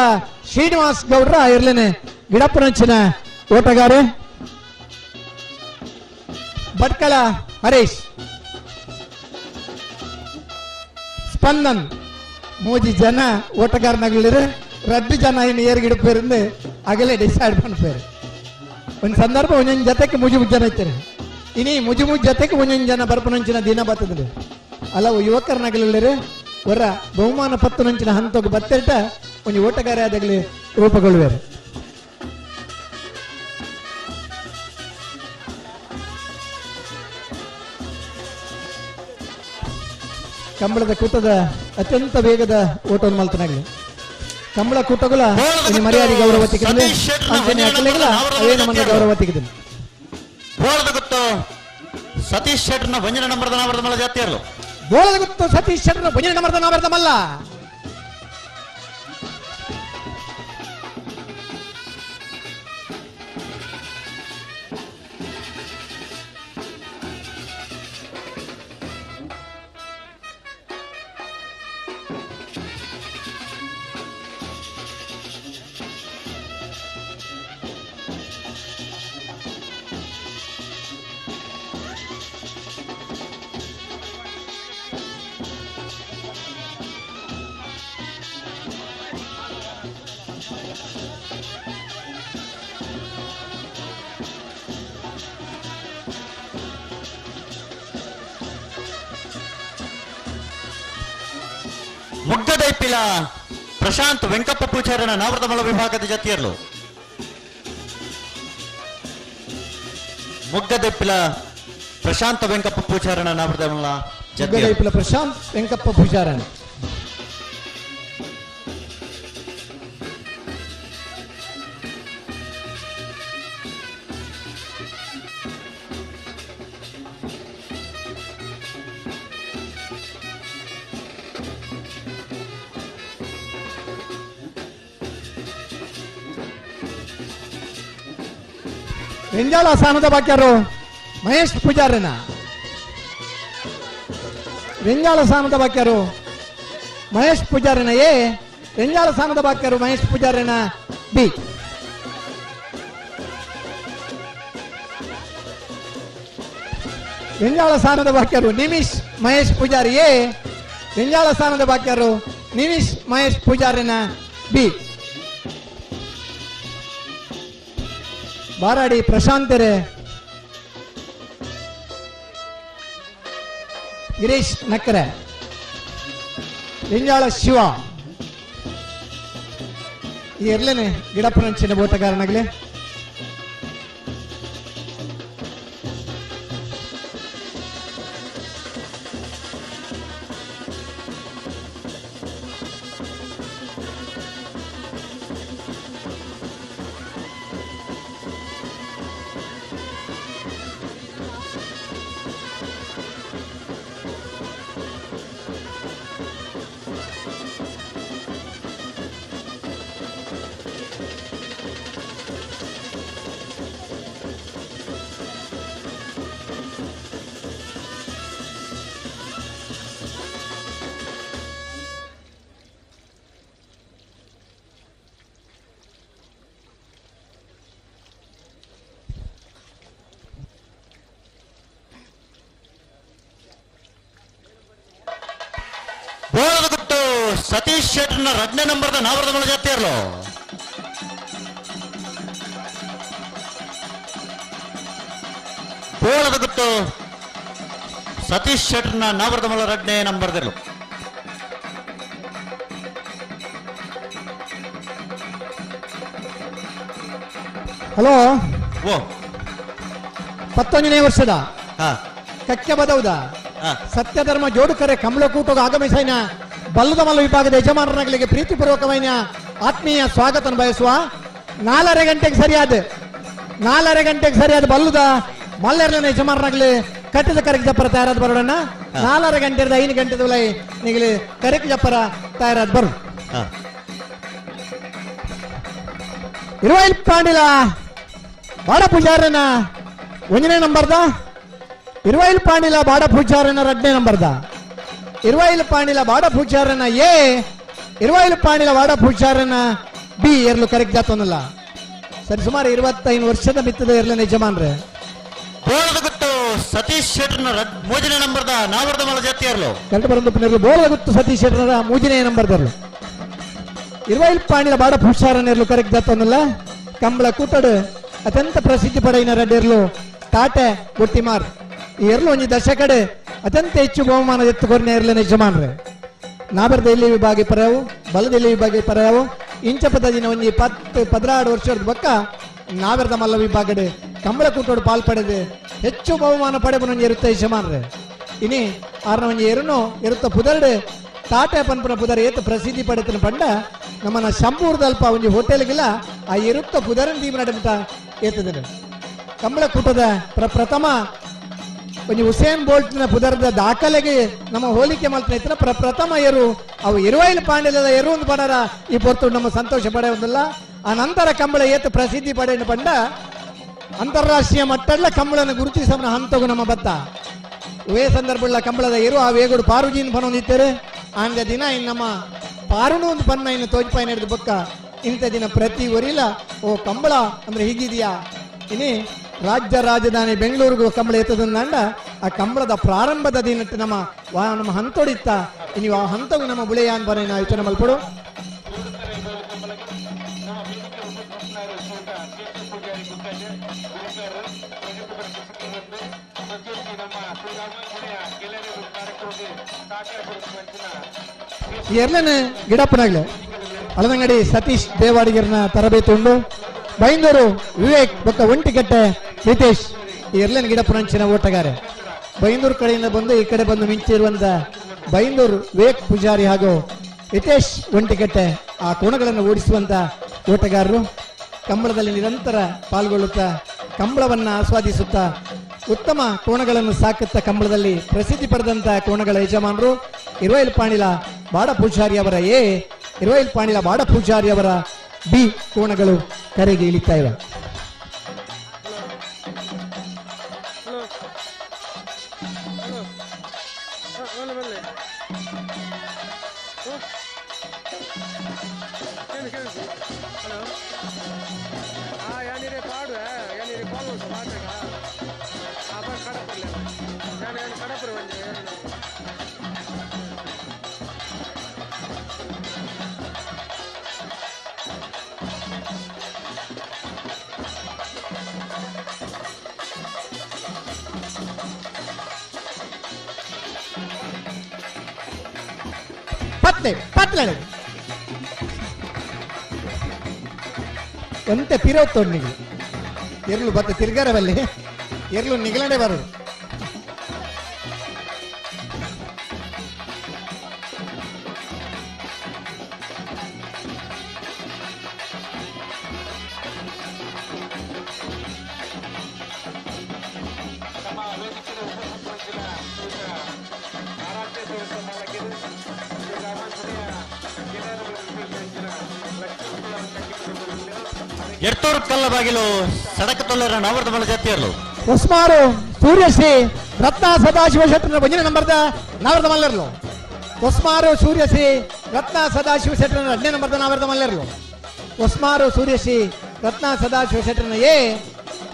ಶ್ರೀನಿವಾಸ್ ಗೌಡ್ರ ಇರ್ಲೇನೆ ಗಿಡಪ್ಪನಂಚಿನ ಓಟಗಾರ. ಭಟ್ಕಳ ಹರೀಶ್, ಸ್ಪಂದನ್ ಮೂಜಿ ಜನ ಓಟಗಾರನಾಗಲಿರು, ರಡ್ಡು ಜನ ಇನ್ನು ಏರ್ಗಿಡಪೇರಿಂದ ಅಗಲೇ ಡಿಸೈಡ್ ಮಾಡ್ಪೇರು. ಒಂದು ಸಂದರ್ಭ ಒಂದೊಂದು ಜೊತೆಗೆ ಮುಜಿ ಮುಜ್ ಜನ ಇರ್ತಾರೆ, ಇನಿ ಮುಜಿ ಮುಜ್ ಜೊತೆಗೆ ಒಂದೊಂದು ಜನ ಬರ್ಪನಂಚಿನ ದಿನ ಬರ್ತದೆ. ಹಲವು ಯುವಕರನಾಗಲಿಲ್ಲರು ಹೊರ ಬಹುಮಾನ ಪತ್ತನಂಚಿನ ಹಂತಕ್ಕೆ ಬತ್ತಿರ್ಟ ಒಂದು ಓಟಗಾರ ಆದಾಗಲಿ ರೂಪುಗೊಳ್ಳುವರು. ಕಂಬಳದ ಕೂಟದ ಅತ್ಯಂತ ವೇಗದ ಓಟವನ್ನು ಮಲ್ತನಾಗಲಿ ಕಂಬಳ ಕೂಟಗಳ ಮರ್ಯಾದೆ ಗೌರವ ತೆಗೆದು ಗೌರವ ತೆಗೆದು ಸತೀಶ್ ಶೆಟ್ಟರ್ನ ಭಂಜನ ನಂಬರ್ದ ನಾವರ್ದ ಮಲ್ಲ ಜಾತಿಯರು. ಬೋಳದ ಗೊತ್ತು ಸತೀಶ್ ಶೆಟ್ಟರ್ನ ಭಂಜನ ನಂಬರ್ದ ನಾವರ್ದ ಮಲ್ಲ. ಮುಗ್ಗದೈಪಿಲ ಪ್ರಶಾಂತ್ ವೆಂಕಪ್ಪ ಪೂಜಾರನ ನಾವರ್ದಮಲ ವಿಭಾಗದ ಜತಿಯರ್ಲು. ಮುಗ್ಗದೈಪಿಲ ಪ್ರಶಾಂತ ವೆಂಕಪ್ಪ ಪೂಜಾರನ ನಾವರ್ದಮಲ ಮುಗ್ಗದೈಪಿಲ ಪ್ರಶಾಂತ್ ವೆಂಕಪ್ಪ ಪೂಜಾರನ. ರೆಂಜಾಲ ಸ್ಥಾನದ ಬಾಕ್ಯಾರು ಮಹೇಶ್ ಪೂಜಾರನ, ರೆಂಜಾಲ ಸ್ಥಾನದ ಬಾಕ್ಯಾರು ಮಹೇಶ್ ಪೂಜಾರನ ಎ, ರೆಂಜಾಲ ಸ್ಥಾನದ ಬಾಕ್ಯಾರು ಮಹೇಶ್ ಪೂಜಾರನ ಬಿ. ವೆಂಜಾಳ ಸ್ಥಾನದ ಬಾಕ್ಯರು ನಿಮಿಷ್ ಮಹೇಶ್ ಪೂಜಾರಿ ಎ, ವೆಂಜಾಳ ಸ್ಥಾನದ ಬಾಕ್ಯರು ನಿಮಿಷ್ ಮಹೇಶ್ ಪೂಜಾರಿನ ಬಿ. ಬಾರಾಡಿ ಪ್ರಶಾಂತರೆ, ಗಿರೀಶ್ ನಕ್ಕರೆ, ಲಿಂಜಾಳ ಶಿವ. ಈ ಎರ್ಲೇನೆ ಗಿಡಪ್ಪನಂಚಿನ ಬೋಟಗಾರನಾಗಲಿ. ಬೋಳದಗುಟ್ಟು ಸತೀಶ್ ಶೆಟ್ಟರ್ನ ರಡ್ನೇ ನಂಬರ್ದ ನಾವರದ ಮಲ ಜಾತಿಯರ್ಲು. ಬೋಳದಗುಟ್ಟು ಸತೀಶ್ ಶೆಟ್ಟರ್ನ ನಾವರದ ಮಲ ರಡ್ನೇ ನಂಬರ್ದಿರ್ಲು. ಹಲೋ, ಓ 19ನೇ ವರ್ಷದ ಕಕ್ಕೆ ಬದೌದ ಸತ್ಯಧರ್ಮ ಜೋಡುಕರೆ ಕಮಲಕೂಟಗ ಆಗಮಿಸೈನ ಬಲ್ಲದಮಲ್ಲ ವಿಭಾಗದ ಯಜಮಾನರಗಳಿಗೆ ಪ್ರೀತಿಪೂರ್ವಕವೈನ ಆತ್ಮೀಯ ಸ್ವಾಗತ ಬಯಸುವ. 4:30 ಗಂಟೆಗೆ ಸರಿಯಾದ 4:30 ಗಂಟೆಗೆ ಸರಿಯಾದ ಬಲ್ಲದ ಮಲ್ಲೆರ್ಲನ ಯಜಮಾನರಾಗಲಿ ಕಟ್ಟಿದ ಕರೆಕ್ ಜಪ್ಪರ ತಯಾರಾದ ಬರೋಣ. 4:30 ಗಂಟೆ 5 ಗಂಟೆದ ನಿಗಲಿ ಕರೆಕ್ ಜಪ್ಪರ ತಯಾರಾದ ಬರು. ಇರುವೈಲ್ ಪಾಂಡಿಲ ಬಾಡ ಪೂಜಾರನ 1ನೇ ನಂಬರ್ದ, ಇರುವೈಲ್ ಪಾಂಡಿಲ ಬಾಡ ಪೂಜಾರನ 2ನೇ ನಂಬರ್ದ, ಇರುವೈಲ್ ಪಾಂಡಿಲ ಬಾಡ ಪೂಜಾರನ ಎ, ಇರುವೈಲ್ ಪಾಂಡಿಲ ಬಾಡ ಪೂಜಾರನ ಬಿ ಎರ್ಲು ಕರೆಕ್ಟ್ ಜಾತನಲ್ಲ. ಸರಿ, ಸುಮಾರು 25 ವರ್ಷದ ಮಿತ್ತದ ಎರ್ಲನ ಯಜಮಾನ್ರೆ. ಬೋಳದಗುತ್ತು ಸತೀಶ್ ಶೆಟ್ಟರ್ನ 3ನೇ ನಂಬರ್ದ ನಾವರದ ಮಲ ಜಾತಿಯರ್ಲು. ಕರೆಕ್ಟ್ ಬರಂದು ಬೋಳದಗುತ್ತು ಸತೀಶ್ ಶೆಟ್ಟರ್ನ 3ನೇ ನಂಬರ್ದರ್ಲು. ಇರುವೈಲ್ ಪಾಂಡಿಲ ಬಾಡ ಪೂಜಾರನ ಎರ್ಲು ಕರೆಕ್ಟ್ ಜಾತನಲ್ಲ. ಕಂಬಳ ಕೂಟಡು ಅತ್ಯಂತ ಪ್ರಸಿದ್ಧಿ ಪಡೆಯಿನ ರಡ್ಡೆರ್ಲು ತಾಟೆ ಗೊಟ್ಟಿಮಾರ್. ಈ ಎರ್ಲು ಒಂಜಿ ದಶಕಡೆ ಅತ್ಯಂತ ಹೆಚ್ಚು ಬಹುಮಾನ ಎತ್ತುಕೊರ್ನ ಎರ್ಲನ ಯಜಮಾನ್ರೆ. ನಾಬರ್ದ ಇಲ್ಲಿ ವಿಭಾಗ ಪರ್ಯಾವು, ಬಲದ ಇಲ್ಲಿ ವಿಭಾಗ ಪರ್ಯಾವು. ಇಂಚಪದ ದಿನ ಒಂಜಿ 10 14 ವರ್ಷದ ಬಕ್ಕ ನಾಬರ್ದ ಮಲ್ಲ ವಿಭಾಗಡೆ ಕಂಬಳ ಕೂಟೋಡು ಪಾಲ್ ಪಡೆದು ಹೆಚ್ಚು ಬಹುಮಾನ ಪಡೆಬನ ಒಂಜಿ ಎರುತ್ತ ಯಜಮಾನ್ರೆ. ಇನಿ ಆರ್ನ ಒಂಜಿ ಎರುನು ಎರುತ್ತ ಪುದರ್ಡೆ ತಾಟೆ ಪನ್ಪುನ ಪುದರ್ ಏತು ಪ್ರಸಿದ್ಧಿ ಪಡೆತನ ಪಂಡ ನಮ್ಮನ ಶಂಬೂರ್ದಲ್ಪ ಒಂಜಿ ಹೋಟೆಲ್ಗಿಲ್ಲ ಆ ಎರುತ್ತ ಪುದರನ್ ದೀಪ ನಡಮಟ ಏತದ ಕಂಬಳ ಕೂಟದ ಪ್ರಥಮ ಒಂಜಿ ಹುಸೇನ್ ಬೋಲ್ಟ್ನ ಪುದರ್ದ ದಾಖಲೆಗೆ ನಮ್ಮ ಹೋಲಿಕೆ ಮಲ್ತನ ಇತ್ತಿನ ಪ್ರಥಮ ಎರು ಅವು ಇರುವೈಲ್ ಪಾಂಡೆಲದ ಎರು ಒಂದು ಪಡರ ಈ ಪೊರ್ತು ನಮ್ಮ ಸಂತೋಷ ಪಡೆಯುವುದಿಲ್ಲ. ಆ ನಂತರ ಕಂಬಳ ಏತು ಪ್ರಸಿದ್ಧಿ ಪಡೆಯನ್ನು ಪಂಡ ಅಂತಾರಾಷ್ಟ್ರೀಯ ಮಟ್ಟದ ಕಂಬಳನ್ನು ಗುರುತಿಸವನ ಹಂತಗು ನಮ್ಮ ಬತ್ತ ವೇ ಸಂದರ್ಭ ಕಂಬಳದ ಎರು ಆ ವೇಗುಡು ಪಾರುಜೀನ್ ಪನೊಂದಿತ್ತೇರೆ ಆಂದ ದಿನ ಇನ್ನು ನಮ್ಮ ಪಾರುನು ಒಂದು ಪನ್ನ ಇನ್ನು ತೋಜ್ಪಾಯಿ ನಡೆದ ಬೊಕ್ಕ ಇಂಥ ದಿನ ಪ್ರತಿ ಒರಿಲ ಓ ಕಂಬಳ ಅಂದ್ರೆ ಹೀಗಿದೆಯಾ. ಇನಿ ರಾಜ್ಯ ರಾಜಧಾನಿ ಬೆಂಗಳೂರಿಗೂ ಕಂಬಳ ಎತ್ತದಂಡ ಆ ಕಂಬಳದ ಪ್ರಾರಂಭದ ದಿನಟ್ಟು ನಮ್ಮ ನಮ್ಮ ಹಂತೋಡಿತ್ತ ಇನ್ನು ಆ ಹಂತವು ನಮ್ಮ ಬುಳೆಯ ಅಂತ ನಾವು ಯೋಚನೆ ಮಲ್ಪಡು. ಎರ್ಲನೆ ಗಿಡಪ್ಪನಾಗ್ಲೆ ಅಲದಂಗಡಿ ಸತೀಶ್ ದೇವಾಡಿಗರನ ತರಬೇತಿ ಉಂಡು. ಬೈಂದೂರು ವಿವೇಕ್ ಬೊಕ್ಕ ಒಂಟಿಕಟ್ಟೆ ನಿತೇಶ್ ಈ ಎರ್ಲನ್ ಗಿಡಪ್ಪನಂಚಿನ ಓಟಗಾರೆ. ಬೈಂದೂರು ಕಡೆಯಿಂದ ಬಂದು ಈ ಕಡೆ ಬಂದು ಮಿಂಚಿರುವಂತ ಬೈಂದೂರು ವಿವೇಕ್ ಪೂಜಾರಿ ಹಾಗೂ ನಿತೇಶ್ ಒಂಟಿಕಟ್ಟೆ ಆ ಕೋಣಗಳನ್ನು ಓಡಿಸುವಂತ ಓಟಗಾರರು. ಕಂಬಳದಲ್ಲಿ ನಿರಂತರ ಪಾಲ್ಗೊಳ್ಳುತ್ತಾ ಕಂಬಳವನ್ನು ಆಸ್ವಾದಿಸುತ್ತಾ ಉತ್ತಮ ಕೋಣಗಳನ್ನು ಸಾಕುತ್ತಾ ಕಂಬಳದಲ್ಲಿ ಪ್ರಸಿದ್ಧಿ ಪಡೆದಂತಹ ಕೋಣಗಳ ಯಜಮಾನರು ಇರುವೈಲ್ ಪಾಣಿಲ ಬಾಡ ಪೂಜಾರಿ ಅವರ ಎ, ಇರುವೈಲ್ ಪಾಣಿಲ ಬಾಡ ಪೂಜಾರಿ ಅವರ ಬಿ ಕೋಣಗಳು ಕರೆಗೆ ಇಳಿತಾ ಇವೆ. ಪಾಡುವೆ ಕಾಲ್ ಪತ್ಲೆ ಪತ್ಲೆ ಎಂತ ಪಿರೋತ್ತೋಡು ನಿಗಲು ಎರ್ಲು ಬತ್ತ ತಿರ್ಗಾರ ಬಲ್ಲಿ ಎರ್ಲು ನಿಗಲನೆ ಬರೋದು. ಎರ್ತೂರು ಕಲ್ಲ ಬಾಗಿಲು ಸಡಕ ತೊಲ್ಲರ ನಾವರ್ದ ಮಲ ಜಾತಿಯರ್ಲು ಹೊಸ್ಮಾರು ಸೂರ್ಯಶ್ರೀ ರತ್ನ ಸದಾಶಿವ ಶೆಟ್ಟರ ಒಂಜನೇ ನಂಬರ್ದ ನಾವರ್ದ ಮಲ್ಲರ್ಲು. ಹೊಸ್ಮಾರು ಸೂರ್ಯಶ್ರೀ ರತ್ನ ಸದಾಶಿವ ಶೆಟ್ಟರ ಎರಡನೇ ನಂಬರ್ದ ನಾವರ್ದ ಮಲ್ಲರ್ಲು. ಹೊಸ್ಮಾರು ಸೂರ್ಯಶ್ರೀ ರತ್ನ ಸದಾಶಿವ ಶೆಟ್ಟರನ ಎ,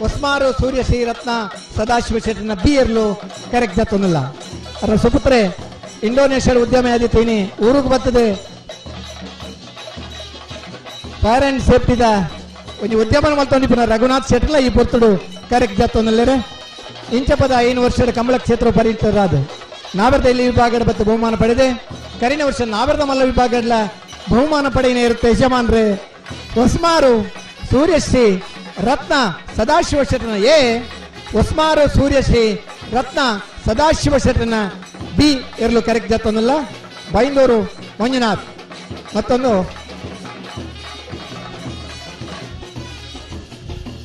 ಹೊಸ್ಮಾರು ಸೂರ್ಯಶ್ರೀ ರತ್ನ ಸದಾಶಿವ ಶೆಟ್ಟರನ ಬಿ ಎರ್ಲು ಕರೆಕ್ಟ್ ಜತ್ತೊಂದಿಲ್ಲ. ಅದರ ಸುಪುತ್ರೆ ಇಂಡೋನೇಷ್ಯಾದ ಉದ್ಯಮ ಆದಿತ್ತೀನಿ ಊರಿಗೆ ಬರ್ತದೆ ಫೈರ್ ಅಂಡ್ ಸೇಫ್ಟಿದ ಒಂಜಿ ಉದ್ಯಮ ಮಲ್ತೊಂದಿಪ್ಪುನ ರಘುನಾಥ್ ಶೆಟ್ಟರ್ಲ ಈ ಪೊರ್ತುಡು ಕರೆಕ್ಟ್ ಜತ್ತೊಂದಲ್ಲೇರೆ. ಇಂಚಪದ 5 ವರ್ಷದ ಕಮಲ ಕ್ಷೇತ್ರ ಪರಿಣಿತರಾದ ನಾವರ್ದ ಇಲ್ಲಿ ವಿಭಾಗದ ಬತ್ತು ಬಹುಮಾನ ಪಡೆದೆ. ಕರಿನ ವರ್ಷ ನಾವರ್ದ ಮಲ್ಲ ವಿಭಾಗದ ಬಹುಮಾನ ಪಡೆಯನೇ ಇರುತ್ತೆ ಯಜಮಾನ್ರೆ. ಹೊಸ್ಮಾರು ಸೂರ್ಯಶ್ರೀ ರತ್ನ ಸದಾಶಿವ ಶೆಟ್ಟರ್ನ ಎ, ಹೊಸ್ಮಾರು ಸೂರ್ಯಶ್ರೀ ರತ್ನ ಸದಾಶಿವ ಶೆಟ್ಟರ್ನ ಬಿ ಎರಲು ಕರೆಕ್ಟ್ ಜತ್ತೊಂದಲ್ಲ. ಬೈಂದೂರು ಮಂಜುನಾಥ್ ಮತ್ತೊಂದು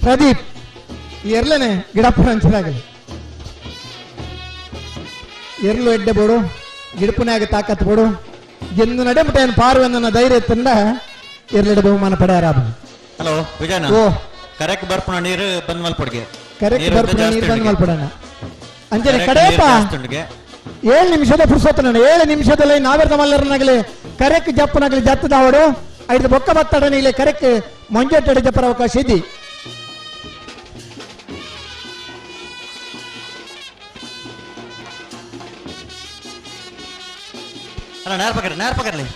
ಪ್ರದೀಪ್ ಈ ಎರ್ಲನೆ ಗಿಡಪ್ಪನ ಹಂಚದಾಗಲಿ. ಎರ್ಲು ಎಡ್ಡೆ ಬೋಡು ಗಿಡಪುನಾಗ ತಾಕತ್ ಬೋಡು ಎಂದು ನಡೆಮುಟ್ಟೆಯನ್ನು ಪಾರುವೆನ್ನ ಧೈರ್ಯ ತಂಡ ಎರ್ಲೆಡೆ ಬಹುಮಾನ ಪಡೆಯರಾಬ. ಹಲೋ ವಿಜಯನ, ಓ ಕರೆಕ್ಟ್ ಬರ್ಪುಣ ನೀರು ಬಂದ್ ಮಲ್ಪೊಡ್ಗೆ. ಕರೆಕ್ಟ್ ಬರ್ಪುಣ ನೀರು ಬಂದ್ ಮಲ್ಪಡೋಣ ಅಂಜನೆ ಕಡೆಯಪ್ಪ. 7 ನಿಮಿಷದ ಪುರುಷೋತ್ತನ 7 ನಿಮಿಷದಲ್ಲಿ ನಾವೆರ್ದ ಮಲ್ಲರನಾಗಲಿ ಕರೆಕ್ಟ್ ಜಪ್ಪನಾಗಲಿ ಜತ್ತದಾವಡು ಐದು ಬೊಕ್ಕ ಬತ್ತಡನಿಗಲಿ ಕರೆಕ್ಟ್ ಮಂಜಟ್ಟಡಿ ಜಪ್ಪರ ಅವಕಾಶ ಇದ್ದಿ. ಅಲ್ಲ ನೇರ ಪಕಡ್ರಿ, ನೇರ ಪಕಡ್ಲಿ.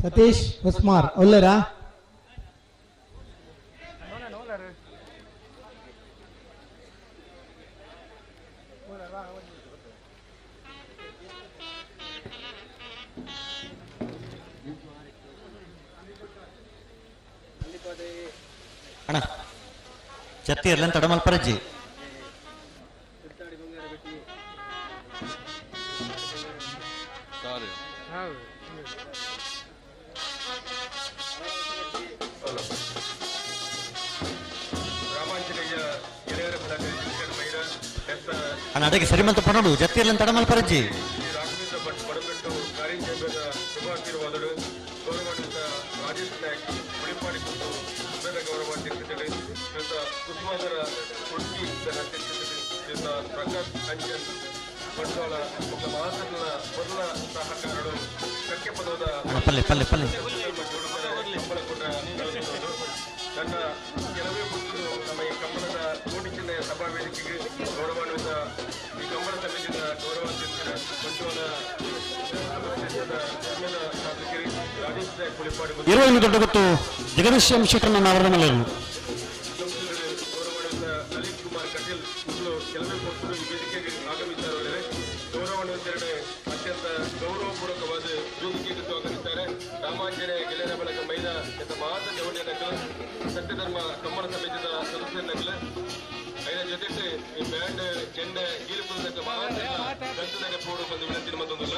ಸತೀಶ್ ಹೊಸ್ಮಾರ್ ಒಳ್ಳೆರಾ? ಅಣ್ಣ ಚತ್ತಿ ಇರ್ಲನ್ ತಡಮಲ್ಪರಜ್ಜಿ. ಅಣ್ಣ ಅದಕ್ಕೆ ಸರಿ ಮಲ್ತ ಪನೋಡು ಜತ್ತಿ ಇರ್ಲನ್ ತಡಮಲ್ಪರಜ್ಜಿ. ಪಲ್ಲೆ ಪಲ್ಲೆ ಪಲ್ಲೆ ನನ್ನ ಕೆಲವೇ ಪುಸ್ತಕಗಳು ನಮ್ಮ ಈ ಕಂಬಳದ ಕೋಟಿ ಚಿಹ್ನೆಯ ಸಭಾ ವೇದಿಕೆಗೆ ಗೌರವಾನ್ವಿತ ಈ ಕಂಬಳ ಸಮಿತಿಯ ಗೌರವಾಧ್ಯಕ್ಷರ ಬಂಟ್ವಾಳ ಕ್ಷೇತ್ರದ ಶಾಸಕರಿ ರಾಜೇಶ್ ನಾಯಕ್ ಪುಳಿಪಾಡಿ ಇರುವೈನು ದೊಡ್ಡ ಗೊತ್ತು ಜಗದೀಶ್ ಎಂ ಶೆಟ್ಟರ್ನ ಅವರ ಮೇಲೆ ಗೌರವಾನ್ವಿತ ಲಲಿತ್ ಕುಮಾರ್ ಕಟೀಲ್ ಮೊದಲು ಕೆಲವೇ ಪುಸ್ತಕಗಳು ಈ ವೇದಿಕೆಗೆ ಆಗಮಿಸಿದ್ದಾರೆ. ಗೌರವಾನ್ವಿತരുടെ ಅತ್ಯಂತ ಗೌರವಪೂರ್ವಕವಾದ ವೇದಿಕೆಗೆ ಸ್ವಾಗತಿಸುತ್ತಾರೆ. ರಾಮಾಂಜನೇಯ ಗೆಳೆಯರ ಬಳಗ ಮೈದ ಎಂತ ಮಾತ ಜವಳಿಯ ನಕಲು ಸತ್ಯಧರ್ಮ ಕಮ್ಮಳ ಸಮಿತಿಯ ಸದಸ್ಯರ ನಕಲು ಐನ ಜೊತೆ ಈ ಬ್ಯಾಂಡ್ ಚೆಂಡೆ ಕೀಲುಕುಲದಕ್ಕೆ ಮಾತ್ರ ಗಂತದಡೆ ಪೋಡು ಬಂದು ವಿನಂತಿ ಮತ್ತೊಂದಿಲ್ಲ.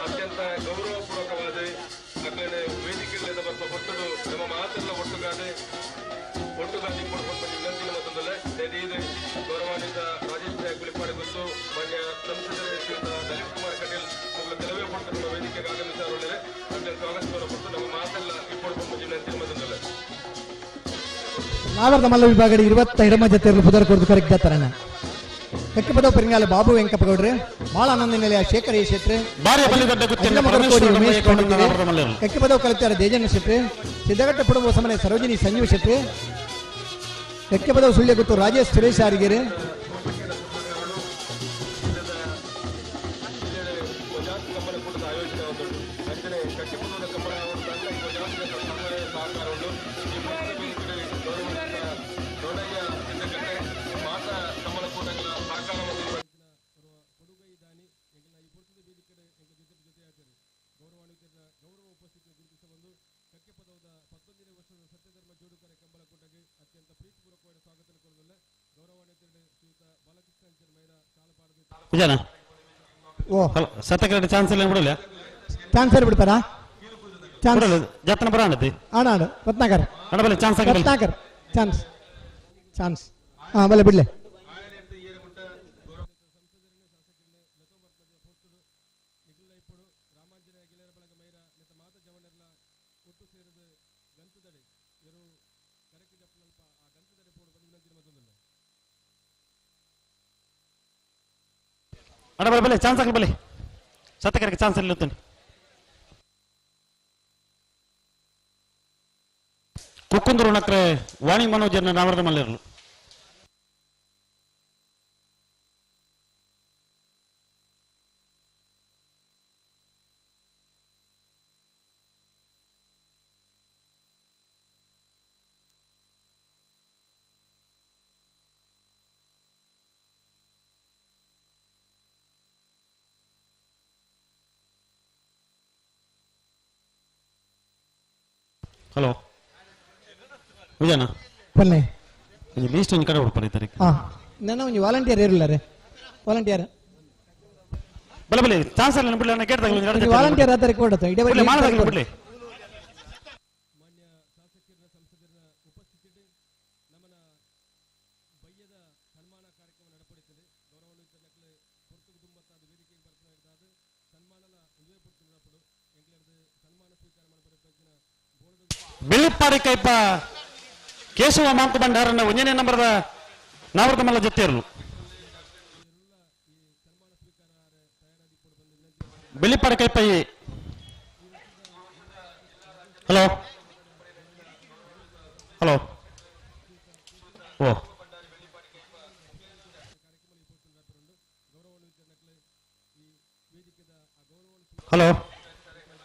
ಅತ್ಯಂತ ಗೌರವಪೂರ್ವಕವಾದ ಅಕ್ಕನೆ ವೇದಿಕೆಗಳಿಂದ ಬರ್ಪ ಕೊಟ್ಟದು ನಮ್ಮ ಮಾತೆಲ್ಲ ಒಟ್ಟುಗಾದೆ ಒಟ್ಟುಗಾದಿ ಕೊಡ್ಕೊಂಡು ವಿನಂತಿ ಮತ್ತೊಂದಲ್ಲ. ದಯದೀದು ಗೌರವಾನ್ವಿತ ರಾಜೇಶ್ ನಾಯಕ್ ಗುಳಿಪಾಡಿ ಗೊತ್ತು ಮಾನ್ಯ ಸಂಸದರ ಶ್ರೀಯುತ ನಳಿನ್ ಕುಮಾರ್ ಕಟೀಲ್ ಮೊದಲು ಕೆಲವೇ ಕೊಟ್ಟು ನಮ್ಮ ವೇದಿಕೆಗೆ ಆಗಮಿಸಾರುಳ್ಳರೆ ಅತ್ಯಂತ ಸ್ವಾಗತಿಸುವ ಕೊಟ್ಟು ನಮ್ಮ ಮಾತೆಲ್ಲ ಇಪ್ಪಡ್ಕೊಂಡು ವಿನಂತಿ ಮತ್ತೊಂದಲ್ಲ. ನಾವರ್ದ ಮಲ್ಲ ವಿಭಾಗದ 22 ಜೊತೆಯಲ್ಲಿ ಪುದರ್ ಕೊಡ್ದು ಕರೆಕ್ಟ್ ತರಣ ಕಕ್ಕಿಪದ ಪರಿಂಗಾಲ ಬಾಬು ವೆಂಕಪ್ಪಗೌಡ್ರೆ, ಮಾಳಾನಂದ ನೆಲೆಯ ಶೇಖರ ಎ ಶೆಟ್ರೆ, ಕಕ್ಕಿಪದವು ಕಲಿತಾರ ದೇಜಣ್ಣ ಶೆಟ್ರೆ, ಸಿದ್ದಘಟ್ಟ ಪುಡಂಬ ಸಮನೆ ಸರೋಜಿನಿ ಸಂಜೀವ ಶೆಟ್ರೆ, ಕಕ್ಕಿಪದವು ಸುಳ್ಯ ಗುತ್ತು ರಾಜೇಶ್ ಸುರೇಶ್ ಆರಿಗೆರೆ, ನಿಜನಾ? ಓ ಹಲೋ, ಸತಕರಡೆ ಚಾನ್ಸ್ ಇಲ್ಲ ಬಿಡಲ್ಲ? ಚಾನ್ಸ್ ಬಿಡ್ತಾರಾ? ಚಾನ್ಸ್ ಜತನ ಬರಾಣತಿ ಆಣ ಆಣ ರತ್ನಾಕರ್ ಅಡ ಬಲೆ ಚಾನ್ಸ್ ಹಾಕಿ ರತ್ನಾಕರ್ ಚಾನ್ಸ್ ಚಾನ್ಸ್ ಹಾ ಬಲೆ ಬಿಡ್ಲೆ. ಅಡ ಬಲೆ ಬಲೆ ಚಾನ್ಸ್ ಹಾಕಿ ಬಲೆ ಸತಕರಕ್ಕೆ ಚಾನ್ಸ್ ಇಲ್ಲ ಕುಕ್ಕುಂದೂರು ನಕ್ರೆ ವಾಣಿ ಮನೋಜ್ ನಾವರದ ಮಲ್ಲೇರ್ಲು. ಹಲೋ ವಿಜಯನ ಪಲ್ಲೆ ಲೀಸ್ಟ್ ಒಂಜಿ ಕಡೆ ಉಡ್ಪರೆ ತಾರೀಕು. ಹಾ ನನ್ನ ಒಂಜಿ ವಾಲಂಟಿಯರ್ ಇರಲ್ಲ ವಾಲಂಟಿಯರ್ ಬಲೆ ಬಲೆ ಚಾನ್ಸ್ ಇಲ್ಲ ಬಿಡ್ಲೆ ನಾನು ಕೇಳ್ದಾಗ ವಾಲಂಟಿಯರ್ ಆತಾರೆ ಕೊಡುತ್ತ ಇಡೀ ಬಿಡ್ಲೆ ಮಾಡದಾಗಲಿ ಬಿಡ್ಲೆ. ಬೆಳ್ಳಿಪ್ಪಾಡಿ ಕೈಪ ಕೇಶವ ಮಾಂಕು ಭಂಡಾರನ ಒಂದನೇ ನಂಬರದ ನಾವರದ ಮಲ್ಲ ಜೊತೆಯರು ಬೆಳ್ಳಿಪ್ಪಾಡಿ ಕೈಪ. ಹಲೋ ಹಲೋ ಓ ಹಲೋ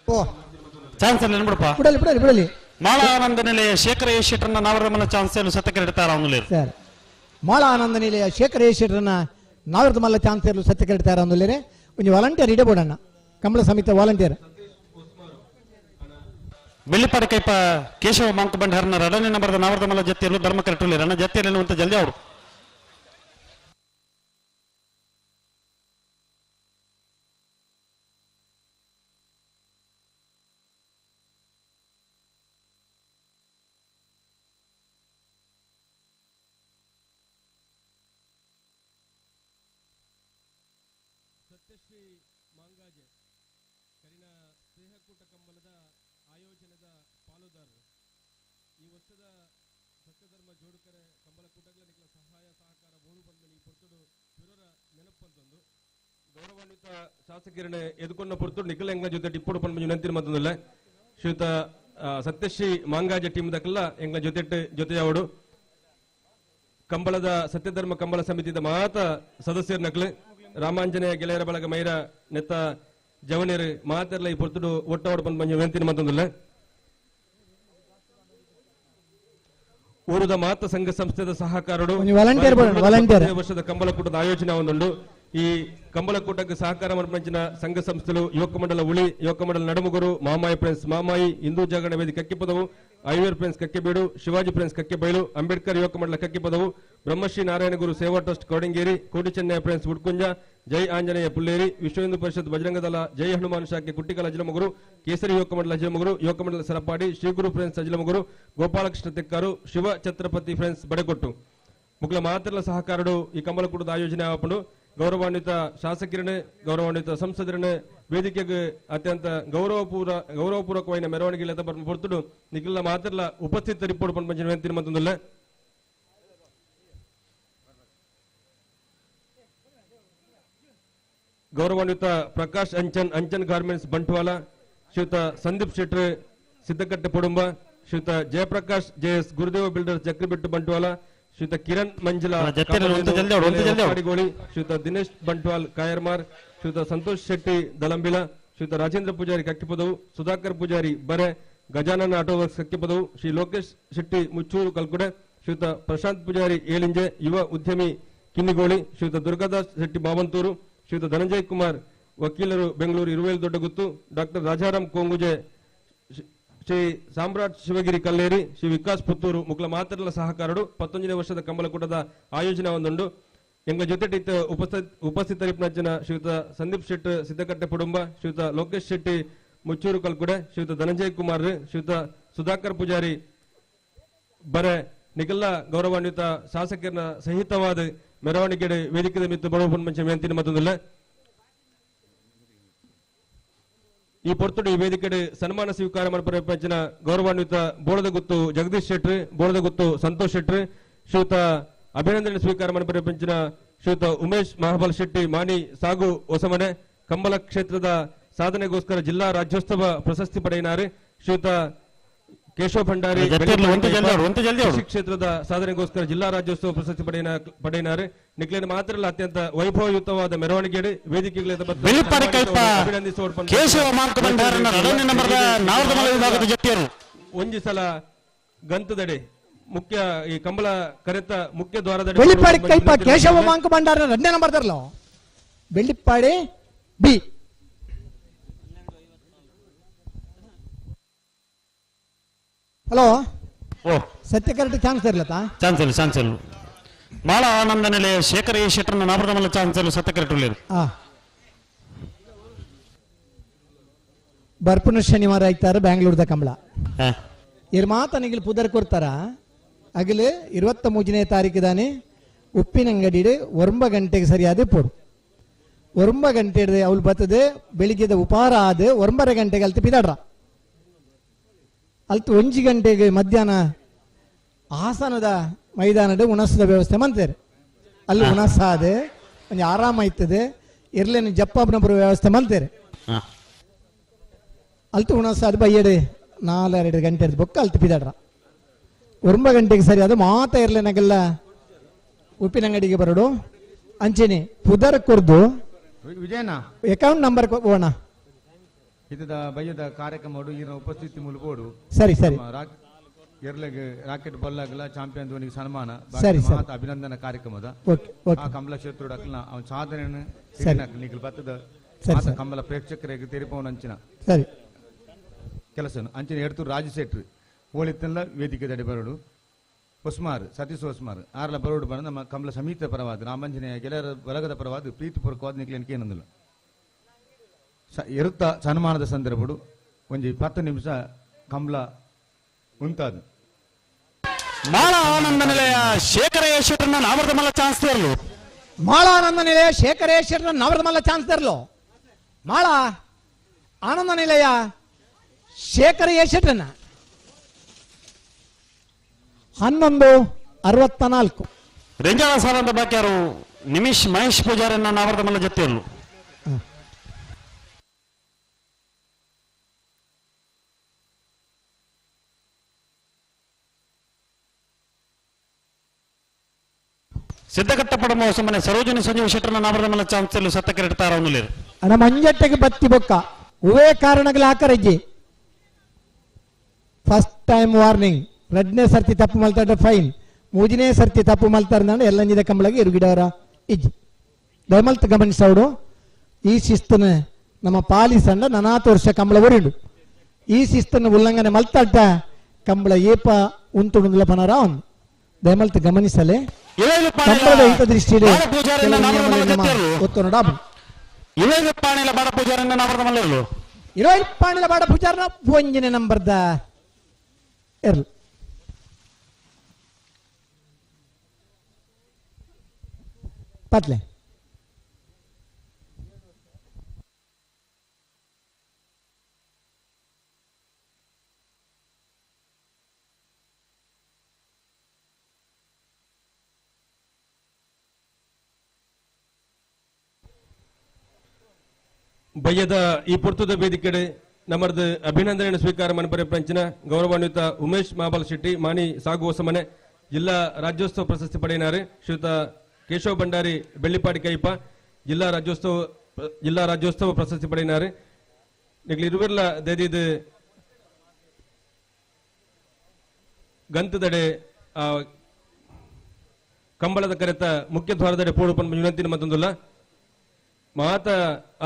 ಓ ಚಾನ್ಸ್ ಇಲ್ಲ ಬಿಡಪ್ಪ. ಬಿಡಲಿ ಬಿಡಲಿ ಬಿಡಲಿ. ಮಾಳಾನಂದ ನಿಲಯ ಶೇಖರ ಎ ಶೆಟ್ಟರ್ನ ನಾವರದ ಮಲ್ಲ ಚಾನ್ಸ್ ಸತ್ಯಕ್ಕೆ ಇಡ್ತಾರ ಅವನು. ಸರ್ ಮಾಳ ಆನಂದ ನಿಲಯ ಶೇಖರ ಎ ಶೆಟ್ಟರ್ನ ನಾವರದ ಮಲ್ಲ ಚಾನ್ಸ್ ಇರಲು ಸತ್ಯಕ್ಕೆ ಇಡ್ತಾರ ಅಂದುಲೇರೆ ಒಂಜಿ ವಾಲಂಟಿಯರ್ ಇಡಬೋಡಣ್ಣ ಕಂಬಳ ಸಮಿತಿ ವಾಲಂಟಿಯರ್. ಬೆಳ್ಳಿಪಾಡಿ ಕೈಪ ಕೇಶವ ಮಾಂಕು ಭಂಡಾರನ ಎರಡನೇ ನಂಬರದ ನಾವರದ ಮಲ್ಲ ಜೊತೆಯಲ್ಲೂ ಧರ್ಮ ಕರೆಕ್ಟ್ ಅಣ್ಣ ಜೊತೆಯಲ್ಲಿ ಅಂತ ಜಲ್ದಿ ಅವರು. ಸತ್ಯಶ್ರೀ ಮಾಂಗಾಜೆ ಕರಿನ ಸ್ನೇಹಕೂಟ ಕಂಬಳದ ಆಯೋಜನದ ಪಾಲುದಾರರು ಈ ವರ್ಷದ ಸತ್ಯಧರ್ಮ ಜೋಡುಕರೆ ಕಂಬಳ ಕೂಟಗಳ ನಿಖಲ ಸಹಾಯ ಸಹಕಾರ ಬೋಳು ಬಂದ ಈ ಪೊರ್ತುಡು ಪಿರೊರ ನೆನಪಂತಂದು ಗೌರವಾನ್ವಿತ ಶಾಸಕಿರನೆ ಎದುಕೊಂಡ ಪೊರ್ತು ನಿಖಲ ಎಂಗ್ಲ ಜೊತೆ ಟಿಪ್ಪುಡು ಪನ್ಮಂಜು ವಿನಂತಿ ಮತ್ತೊಂದಿಲ್ಲ. ಶ್ರೀಯುತ ಸತ್ಯಶ್ರೀ ಮಾಂಗಾಜೆ ಟೀಮ್ ದಕ್ಕೆಲ್ಲ ಎಂಗ್ಲ ಜೊತೆ ಜೊತೆಯಾವಡು ಕಂಬಳದ ಸತ್ಯಧರ್ಮ ಕಂಬಳ ಸಮಿತಿದ ಮಾತ ಸದಸ್ಯರ ನಕ್ಲೆ ರಾಮಾಂಜನೇಯ ಗೆಳೆಯರ ಬಳಗ ಮೈರ ನೆತ್ತ ಜವನಿಯರು ಮಾತೆರ್ಲ ಈ ಪೊರ್ತುಡು ಒಟ್ಟವಾಡು ಬಂದ್ ಮಂಜು ವಿನಂತಿ ಮತ್ತೊಂದಿಲ್ಲ. ಊರುದ ಮಾತ ಸಂಘ ಸಂಸ್ಥೆದ ಸಹಕಾರಡು ವರ್ಷದ ಕಂಬಳಕೂಟದ ಆಯೋಜನೆ ಒಂದುಂಡು. ಈ ಕಂಬಳಕೂಟಕ್ಕೆ ಸಹಕಾರ ಮಂಚಿನ ಸಂಘ ಸಂಸ್ಥೆಗಳು ಯುವಕ ಮಂಡಲ ಉಳಿ, ಯುವಕ ಮಂಡಲ ನಡುಮುಗರು, ಮಾಮಾಯಿ ಫ್ರೆಂಡ್ಸ್ ಮಾಮಾಯಿ, ಹಿಂದೂ ಜಾಗರಣ ವೇದಿಕೆ ಕಕ್ಕಿಪದವು, ಐವರ್ friends Kakkebeedu, Shivaji friends Kakkebailu, Ambedkar Yuvaka Mandala ಕಕ್ಕಿಪದವು, Brahmashri Narayanaguru Seva trust Kodangeri, Koti Chennaya friends Udkunja, Jai Anjaneya Pulleri, Vishwa Hindu Parishad Bajrangadal, Jai Hanuman ಶಾಖೆ ಕುಟ್ಟಿಕಲ್ ಅಜಿಲಮಗುರು, ಕೇಸರಿ ಯುವಕ ಮಂಡಲ ಅಜಿಲಮಗುರು, ಯುವಕ ಮಂಡಲ ಸರಪಾಡಿ, ಶ್ರೀಗುರು ಫ್ರೆಂಡ್ಸ್ ಅಜಿಲಮಗುರು, ಗೋಪಾಲಕೃಷ್ಣ ತೆಕ್ಕಾರು, ಶಿವ ಛತ್ರಪತಿ ಫ್ರೆಂಡ್ಸ್ ಬಡೆಕೊಟ್ಟು. ಮುಗ್ಲ ಮಾತ್ರಲ ಸಹಕಾರಡು ಈ ಕಂಬಳಕೂಟದ ಆಯೋಜನೆ ಆಪುಂಡು. ಗೌರವಾನ್ವಿತ ಶಾಸಕರನೆ, ಗೌರವಾನ್ವಿತ ಸಂಸದರನೆ ವೇದಿಕೆಗೆ ಅತ್ಯಂತ ಗೌರವಪೂರ್ವಕವಾದ ಮೆರವಣಿಗೆ ಪೊರ್ತುಡು ನಿಖಿಲ ಮಾತ್ರಲ ಉಪಸ್ಥಿತ ರಿಪೋರ್ಟ್ ಪಂಚ ವಿನಂತಿ. ಗೌರವಾನ್ವಿತ ಪ್ರಕಾಶ್ ಅಂಚನ್, ಅಂಚನ್ ಗಾರ್ಮೆಂಟ್ಸ್ ಬಂಟ್ವಾಲ, ಶ್ರೀಯುತ ಸಂದೀಪ್ ಶೆಟ್ರ್ ಸಿದ್ದಕಟ್ಟೆ ಪೊಡುಂಬ, ಶ್ರೀಯುತ ಜಯಪ್ರಕಾಶ್ ಜೆಎಸ್ ಗುರುದೇವ ಬಿಲ್ಡರ್ಸ್ ಜಕ್ರಿಬೆಟ್ಟು ಬಂಟ್ವಾಲ, ಶ್ರೀಯುತ ಕಿರಣ್ ಮಂಜುಲಾ ಕಾಡಿಗೋಳಿ, ಶ್ರೀಯುತ ದಿನೇಶ್ ಬಂಟ್ವಾಲ್ ಕಾಯರ್ಮಾರ್, ಶ್ರೀಯುತ ಸಂತೋಷ್ ಶೆಟ್ಟಿ ದಲಂಬಿಲ, ಶ್ರೀಯುತ ರಾಜೇಂದ್ರ ಪೂಜಾರಿ ಕಕ್ಕಿಪದವು, ಸುಧಾಕರ್ ಪೂಜಾರಿ ಬರೆ, ಗಜಾನನ ಆಟೋ ವರ್ಕ್ಸ್ ಕಕ್ಕಿಪದವು, ಶ್ರೀ ಲೋಕೇಶ್ ಶೆಟ್ಟಿ ಮುಚ್ಚೂರು ಕಲ್ಕುಡೆ, ಶ್ರೀಯುತ ಪ್ರಶಾಂತ್ ಪೂಜಾರಿ ಏಳಿಂಜೆ ಯುವ ಉದ್ಯಮಿ ಕಿನ್ನಿಗೋಳಿ, ಶ್ರೀಯುತ ದುರ್ಗಾದಾಸ್ ಶೆಟ್ಟಿ ಬಾವಂತೂರು, ಶ್ರೀಯುತ ಧನಂಜಯ್ ಕುಮಾರ್ ವಕೀಲರು ಬೆಂಗಳೂರು ಇರುವೇಲ್ ದೊಡ್ಡಗುತ್ತು, ಡಾಕ್ಟರ್ ರಾಜಾರಾಮ್ ಕೋಂಗುಜೆ, ಶ್ರೀ ಸಾಮ್ರಾಟ್ ಶಿವಗಿರಿ ಕಲ್ಲೇರಿ, ಶ್ರೀ ವಿಕಾಸ್ ಪುತ್ತೂರು ಮುಕ್ಲ ಮಾತ್ರಲ ಸಹಕಾರಡು 19ನೇ ವರ್ಷದ ಕಂಬಳಕೂಟದ ಆಯೋಜನೆ ಒಂದುಂಡು. ಎಂಗಳ ಜೊತೆ ಉಪಸ್ಥಿತರಿಪ್ನಜ್ಜನ ಶ್ರೀಯುತ ಸಂದೀಪ್ ಶೆಟ್ಟಿ ಸಿದ್ದಕಟ್ಟೆ ಪುಡುಂಬ, ಶ್ರೀಯುತ ಲೋಕೇಶ್ ಶೆಟ್ಟಿ ಮುಚ್ಚೂರು ಕಲ್ಕುಡೆ, ಶ್ರೀಯುತ ಧನಂಜಯ್ ಕುಮಾರ್, ಶ್ರೀಯುತ ಸುಧಾಕರ್ ಪೂಜಾರಿ ಬರೆ ನಿಗಲ್ಲ ಗೌರವಾನ್ವಿತ ಶಾಸಕರನ್ನ ಸಹಿತವಾದ ಮೆರವಣಿಗೆ ವೇದಿಕೆ ಮಿತ್ತು ಬಡವ ಮಂಚ ವಿನಂತಿ ಮತ್ತೊಂದಿಲ್ಲ. ಈ ಪೊರ್ತುಡು ಈ ವೇದಿಕೆ ಸನ್ಮಾನ ಸ್ವೀಕಾರ ಮಲ್ಪರೆಪಂಚಿನ ಗೌರವಾನ್ವಿತ ಬೋಳದ ಗುತ್ತು ಜಗದೀಶ್ ಶೆಟ್ಟಿ, ಬೋಳದ ಗುತ್ತು ಸಂತೋಷ್ ಶೆಟ್ಟಿ, ಶ್ರೀಯುತ ಅಭಿನಂದನೆ ಸ್ವೀಕಾರ ಮಲ್ಪರೆಪಂಚಿನ ಶ್ರೀಯುತ ಉಮೇಶ್ ಮಹಾಬಲ್ ಶೆಟ್ಟಿ ಮಾಣಿ ಸಾಗು ಹೊಸಮನೆ, ಕಂಬಳ ಕ್ಷೇತ್ರದ ಸಾಧನೆಗೋಸ್ಕರ ಜಿಲ್ಲಾ ರಾಜ್ಯೋತ್ಸವ ಪ್ರಶಸ್ತಿ ಪಡೆಯಿನಾರು ಶ್ರೀಯುತ ಕೇಶವ ಭಂಡಾರಿ ಕೃಷಿ ಕ್ಷೇತ್ರದ ಸಾಧನೆಗೋಸ್ಕರ ಜಿಲ್ಲಾ ರಾಜ್ಯೋತ್ಸವ ಪ್ರಶಸ್ತಿ ಪಡೆಯಿನಾರು. ನಿಕ್ಲೇನ ಮಾತ್ರ ಅತ್ಯಂತ ವೈಭವಯುತವಾದ ಮೆರವಣಿಗೆ ವೇದಿಕೆಗಳ ಒಂಜಿ ಸಲ ಗಂತದಡೆ ಮುಖ್ಯ ಈ ಕಂಬಳ ಕರೆತ ಮುಖ್ಯ ದ್ವಾರದಡೆ ಬೆಳ್ಳಿಪ್ಪಾಡಿ ಕೈಪ ಕೇಶವ ಮಾಂಕ ಭಂಡಾರ 2ನೇ ನಂಬರ್ ತರಲೋ ಬೆಳ್ಳಿಪ್ಪಾಡಿ ಬಿ. ಹಲೋ, ಸತ್ಯ ಕರೆಕ್ಟ್ ಚಾನ್ಸ್ ಇರ್ಲತ್ತಾ? ಚಾನ್ಸ್ ಇಲ್ಲ, ಚಾನ್ಸ್ ಇಲ್ಲ. ಮಾಳ ಆನಂದ ನೆಲೆ ಶೇಖರ ಎ ಶೆಟ್ಟರ್ನ ನಾಮರದ ಮಲ್ಲ ಚಾನ್ಸ್ ಇಲ್ಲ, ಸತ್ಯ ಕರೆಕ್ಟ್ ಉಳ್ಳೇರು. ಬರ್ಪುನ ಶನಿವಾರ ಆಯ್ತಾರ ಬ್ಯಾಂಗ್ಳೂರ್ದ ಕಂಬಳ ಇರ್ ಮಾತನಿಗೆ ಪುದರ್ ಕೊಡ್ತಾರ. ಅಗಲು 23ನೇ ತಾರೀಕು ಉಪ್ಪಿನಂಗಡಿ 9 ಗಂಟೆಗೆ ಸರಿಯಾದ ಪೋಡು. 9 ಗಂಟೆ ಅವಳು ಬರ್ತದೆ, ಬೆಳಿಗ್ಗೆದ ಉಪಹಾರ ಆದ 9:30 ಗಂಟೆಗೆ ಅಲ್ತು ಪಿದಾಡ್ರ. ಅಲ್ತು 1 ಗಂಟೆಗೆ ಮಧ್ಯಾಹ್ನ ಹಾಸನದ ಮೈದಾನದ ಉಣಸದ ವ್ಯವಸ್ಥೆ ಮಾಡ್ತಾರೆ. ಅಲ್ಲಿ ಉಣಸ ಆದ ಒಂಜಿ ಆರಾಮ ಆಯ್ತದೆ, ಇರ್ಲೇನು ಜಪ್ಪಾಬ್ನ ಬರುವ ವ್ಯವಸ್ಥೆ ಮಾಡ್ತಾರೆ. ಅಲ್ತು ಉಣಸ ಅದು ಬೈಯಡೆ 4-2 ಗಂಟೆ ಬೊಕ್ಕ ಅಲ್ತು ಪಿದಾಡ್ರ. 9 ಗಂಟೆಗೆ ಸರಿಯಾದ ಮಾತ ಇರ್ಲೇನಾಗೆಲ್ಲ ಉಪ್ಪಿನಂಗಡಿಗೆ ಬರೋಡು. ಅಂಚೆನೆ ಪುದರ್ ಕೊರ್ದು ವಿಜಯನ ಅಕೌಂಟ್ ನಂಬರ್ ಹೋಣ ಇದದ ಬಯ್ಯದ ಕಾರ್ಯಕ್ರಮ ಉಪಸ್ಥಿತಿ ಮುಲ್ಬೋಡು. ಸರಿ ಸರಿ. ಎರ್ಲೆಗ್ ರಾಕೆಟ್ ಬಲ್ಲಾಗಲ ಚಾಂಪಿಯನ್ ಧೋನಿಗೆ ಸನ್ಮಾನ ಸರಿ ಸರಿ ಅಭಿನಂದನಾ ಕಾರ್ಯಕ್ರಮದ ಆ ಕಮಲ ಕ್ಷೇತ್ರ ಅವನ ಸಾಧನೆಯನ್ನು ನಿಖಿಲ್ ಬತ್ತದ ಕಮಲ ಪ್ರೇಕ್ಷಕರಿಗೆ ತೆರಿಪವನ ಅಂಚಿನ ಸರಿ ಕೆಲಸ ಅಂಚಿನ ಎಡ್ತು ರಾಜು ಶೆಟ್ರು ಹೋಳಿತ್ತೆಲ್ಲ ವೇದಿಕೆ ದಡಿ ಬರೋಡು. ಹೊಸ್ಮಾರ್ ಸತೀಶ್ ಹೊಸ್ಮಾರ್ ಆರ್ಲ ಬರೋಡು ಬಂದ ನಮ್ಮ ಕಮಲ ಸಮಿತಿ ಪರವಾದ ರಾಮಂಜನೇಯ ಗೆಳೆಯರ ಬಳಗದ ಪರವಾದ ಪ್ರೀತಿಪೂರ್ವಕವಾದ ನಿಖಿಲ್ ಏನಂದಿಲ್ಲ ಎರುತ್ತ ಸನ್ಮಾನದ ಸಂದರ್ಭಡು ಒಂಜಿ 10 ನಿಮಿಷ ಕಮಲ ಉಂಟಾದ ಮಾಳ ಆನಂದ ನಿಲಯ ಶೇಖರ ಶೆಟ್ಟರ್ನ ನಾಮರದ ಮಲ್ಲ ಚಾನ್ಸ್ ತರಲು. ಮಾಳ ಆನಂದ ನಿಲಯ ಶೇಖರ ಶೆಟ್ಟರ್ನ ನಾಮರದ ಮಲ್ಲ ಚಾನ್ಸ್ ತರಲು. ಮಾಳ ಆನಂದ ನಿಲಯ ಶೇಖರ ಶೆಟ್ಟರ್ನ 11:64. ರೆಂಜಾಳ ಸಾರಂತ ಬಾಕಿಯಾರು ನಿಮಿಷ್ ಮಹೇಶ್ ಪೂಜಾರನ್ನ ನಾಮರದ ಮಲ್ಲ ಜೊತೆಯಲ್ಲೂ. ಸಿದ್ದಕಟ್ಟಪಡ ಮೋಸಮನೆ ಸರೋಜಿನಿ ಸಂಜೀವ ಶೆಟ್ಟರ್ನ ನಾಮರದ ಮಲ್ಲ ಚಾನ್ಸ್ ಸತ್ತಕರೆಡ್ತಾರ ಅವನುಲೇರು. ಅಣ್ಣ ಮಂಜಟ್ಟೆಗೆ ಬತ್ತಿ ಬೊಕ್ಕ ಉವೇ ಕಾರಣಗಳ ಆಕರಜ್ಜಿ. ಫಸ್ಟ್ ಟೈಮ್ ವಾರ್ನಿಂಗ್, 2ನೇ ಸರ್ತಿ ತಪ್ಪು ಮಲ್ತಾಡ ಫೈನ್, 3ನೇ ಸರ್ತಿ ತಪ್ಪು ಮಲ್ತಾರ ಎಲ್ಲಂಜಿದ ಕಂಬಳಗೆ ಇರುಗಿಡವರ ಇಜ್ಜಿ. ದಯಮಲ್ತ ಗಮನಿಸೋಡು ಈ ಶಿಸ್ತನ ನಮ್ಮ ಪಾಲಿಸಂಡ ನನಾತು ವರ್ಷ ಕಂಬಳ ಒರಿಡು. ಈ ಶಿಸ್ತನ್ನು ಉಲ್ಲಂಘನೆ ಮಲ್ತಾಟ ಕಂಬಳ ಏಪ ಉಂತುಡುಂದುಲ ಪನರ ಒಂದು ದಯಮಲ್ತ್ ಗಮನಿಸಲೆ ಕಂಬಳದ ಹಿತದೃಷ್ಟಿಯಲ್ಲಿ ಕೆಲವು ನಿಯಮಗಳನ್ನು ನಮ್ಮ ಒತ್ತೊನ್ನಡಾಬು. ಇವಾಗ ಪಾಣಿಲ ಬಾಡ ಪೂಜಾರನ್ನ ನಾವರದ ಮಲ್ಲರ್ಲು ಇರೋಲ್ ಪಾಣಿಲ ಬಾಡ ಪೂಜಾರನ ಒಂಜನೇ ನಂಬರ್ದ ಎರ್ಲು. ಪತ್ಲೆ ಬಯ್ಯದ ಈ ಪೊರ್ತುದ ವೇದಿಕೆಡೆ ನಮ್ಮದು ಅಭಿನಂದನೆ ಸ್ವೀಕಾರ ಮನಪರೆ ಪಂಚಿನ ಗೌರವಾನ್ವಿತ ಉಮೇಶ್ ಮಾಬಲ್ ಶೆಟ್ಟಿ ಮಾನಿ ಸಾಗುವ ಸಮನೆ ಜಿಲ್ಲಾ ರಾಜ್ಯೋತ್ಸವ ಪ್ರಶಸ್ತಿ ಪಡೆಯಿನಾರು ಶ್ರೀಯುತ ಕೇಶವ ಭಂಡಾರಿ ಬೆಳ್ಳಿಪಾಡಿ ಕೈಪ ಜಿಲ್ಲಾ ರಾಜ್ಯೋತ್ಸವ ಪ್ರಶಸ್ತಿ ಪಡೆಯಿನಾರು. ನಿಗ್ಲಿ ಇರುವೆರ್ಲ ದೇದಿದ್ ಗಂತದಡೆ ಕಂಬಳದ ಕರೆತ ಮುಖ್ಯ ದ್ವಾರದಡೆ ಪೋಡು ಪನ್ಪ ವಿನಂತಿನ ಮತ್ತೊಂದುಲ್ಲ. ಮಾತ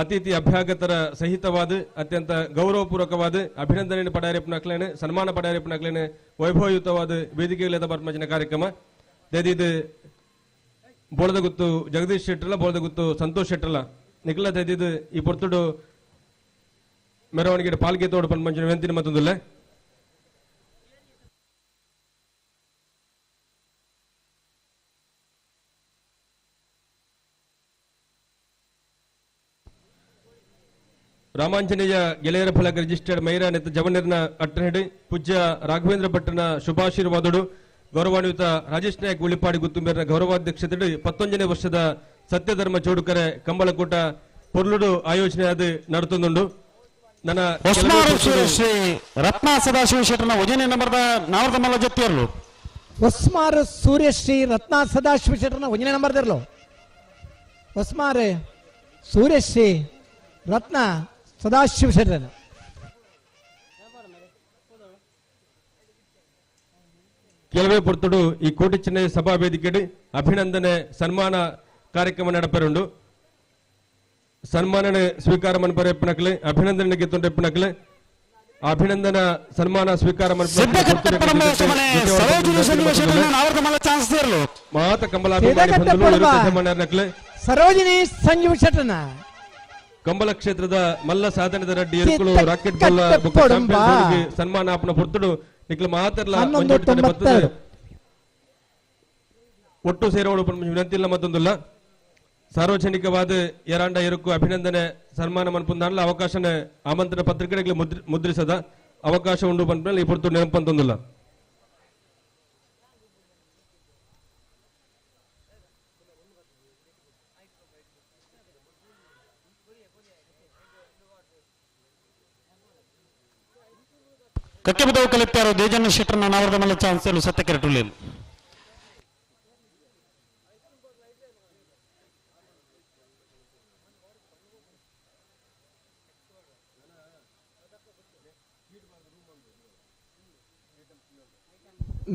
ಅತಿಥಿ ಅಭ್ಯಾಗತರ ಸಹಿತವಾದ ಅತ್ಯಂತ ಗೌರವಪೂರ್ವಕವಾದ ಅಭಿನಂದನೆ ಪಡಾರೇಪನಕ್ಲೇನೆ ಸನ್ಮಾನ ಪಡಾರೇಪನಕ್ಲೇನೆ ವೈಭವಯುತವಾದ ವೇದಿಕೆಗಳ ಬರ್ಮಜಿನ ಕಾರ್ಯಕ್ರಮ ದೇದಿದ್ ಬೋಳದಗುತ್ತು ಜಗದೀಶ್ ಶೆಟ್ಟರ್ಲ ಬೋಳದಗುತ್ತು ಸಂತೋಷ್ ಶೆಟ್ಟರ್ಲ ನಿಖಲ ದೇದಿದ್ ಈ ಪೊರ್ತುಡು ಮೆರವಣಿಗೆ ಪಾಲ್ಗೆ ತೋಡು ಪನ್ಪಂಚಿನ ವಿನಂತಿನ ಮತ್ತೊಂದುಲ್ಲ. ರಾಮಾಂಜನೇಯ ಗೆಳೆಯರ ಫಲಕ ರಿಜಿಸ್ಟರ್ಡ್ ಮೈರಾ ನೆತ್ತ ಜವನರ್ನ ಅಟ್ಟನಡಿ ಪೂಜ್ಯ ರಾಘವೇಂದ್ರ ಭಟ್ಟನ ಶುಭಾಶೀರ್ವಾದಡು ಗೌರವಾನ್ವಿತ ರಾಜೇಶ್ ನಾಯಕ್ ಉಳಿಪಾಡಿ ಗುತ್ತುಂಬೇರ್ನ ಗೌರವಾಧ್ಯಕ್ಷತೆಡು 19ನೇ ವರ್ಷದ ಸತ್ಯಧರ್ಮ ಚೌಡುಕರೆ ಕಂಬಳಕೂಟ ಪೊರ್ಲುಡು ಆಯೋಜನೆ ಅದು ನಡತೊಂದುಂಡು. ನನ್ನ ಶ್ರೀ ರತ್ನ ಸದಾಶಿವ ಶೆಟ್ಟರ್ನ ವಜನೆ ನಂಬರ್ದ ನಾವರದ ಮಲ್ಲ ಜೊತೆಯರ್ಲು ಹೊಸ್ಮಾರು ಸೂರ್ಯಶ್ರೀ ರತ್ನ ಸದಾಶಿವ ಶೆಟ್ಟರ್ನ ಒಂಜನೇ ನಂಬರ್ದಿರ್ಲು. ಹೊಸ್ಮಾರು ಸೂರ್ಯಶ್ರೀ ರತ್ನ ಸದಾಶಿವ ಶೆಟ್ಟರ್ನ. ಕೆಲವೇ ಪೊರ್ತುಡು ಈ ಕೋಟಿ ಚೆನ್ನೈ ಸಭಾ ವೇದಿಕೆಡು ಅಭಿನಂದನೆ ಸನ್ಮಾನ ಕಾರ್ಯಕ್ರಮ ನಡಪರುಂಡು. ಸನ್ಮಾನನೆ ಸ್ವೀಕಾರ ಮನ್ಪರೆಪ್ಪನಕ್ಲೆ ಅಭಿನಂದನೆ ಗೆತ್ತೊಂಡೆಪ್ಪನಕ್ಲೆ ಅಭಿನಂದನ ಸನ್ಮಾನ ಸ್ವೀಕಾರ ಮಾತ ಕಮಲಾಭಿಮಾನಿ ಸರೋಜಿನಿ ಸಂಜೀವ್ ಶೆಟ್ಟರ್ನ ಕಂಬಳ ಕ್ಷೇತ್ರದ ಮಲ್ಲ ಸಾಧನದ ರೆಡ್ಡಿ ಎರುಕುಲು ರಾಕೆಟ್ ಬಲ್ಲ ಸನ್ಮಾನ ಆಪನ ಪೊರ್ತುಡು ನಿಕ್ಲ ಮಾತರ್ಲ ಒಟ್ಟು ಸೇರೋಳು ವಿನಂತಿ ಇಲ್ಲ ಮತ್ತೊಂದುಲ್ಲ. ಸಾರ್ವಜನಿಕವಾದ ಎರಾಂಡ ಎರುಕು ಅಭಿನಂದನೆ ಸನ್ಮಾನ ಮನ್ಪುಂದಾನ್ಲ ಅವಕಾಶನೆ ಆಮಂತ್ರಣ ಪತ್ರಿಕೆಗಳಿಗೆ ಮುದ್ರಿಸದ ಅವಕಾಶ ಉಂಡು ಪನ್ಪುನ ಈ ಪೊರ್ತು ನೆನಪಂತೊಂದುಲ್ಲ. ಕಕ್ಕೆಬದವು ಕಲಿತಾರೋ ದೇಜನ್ನ ಶೆಟ್ಟರ್ನ ನಾವರದ ಮಲ್ಲ ಚಾನ್ಸ್ ಸತ್ಯಕೆರೆ ಟುಲೇಲು.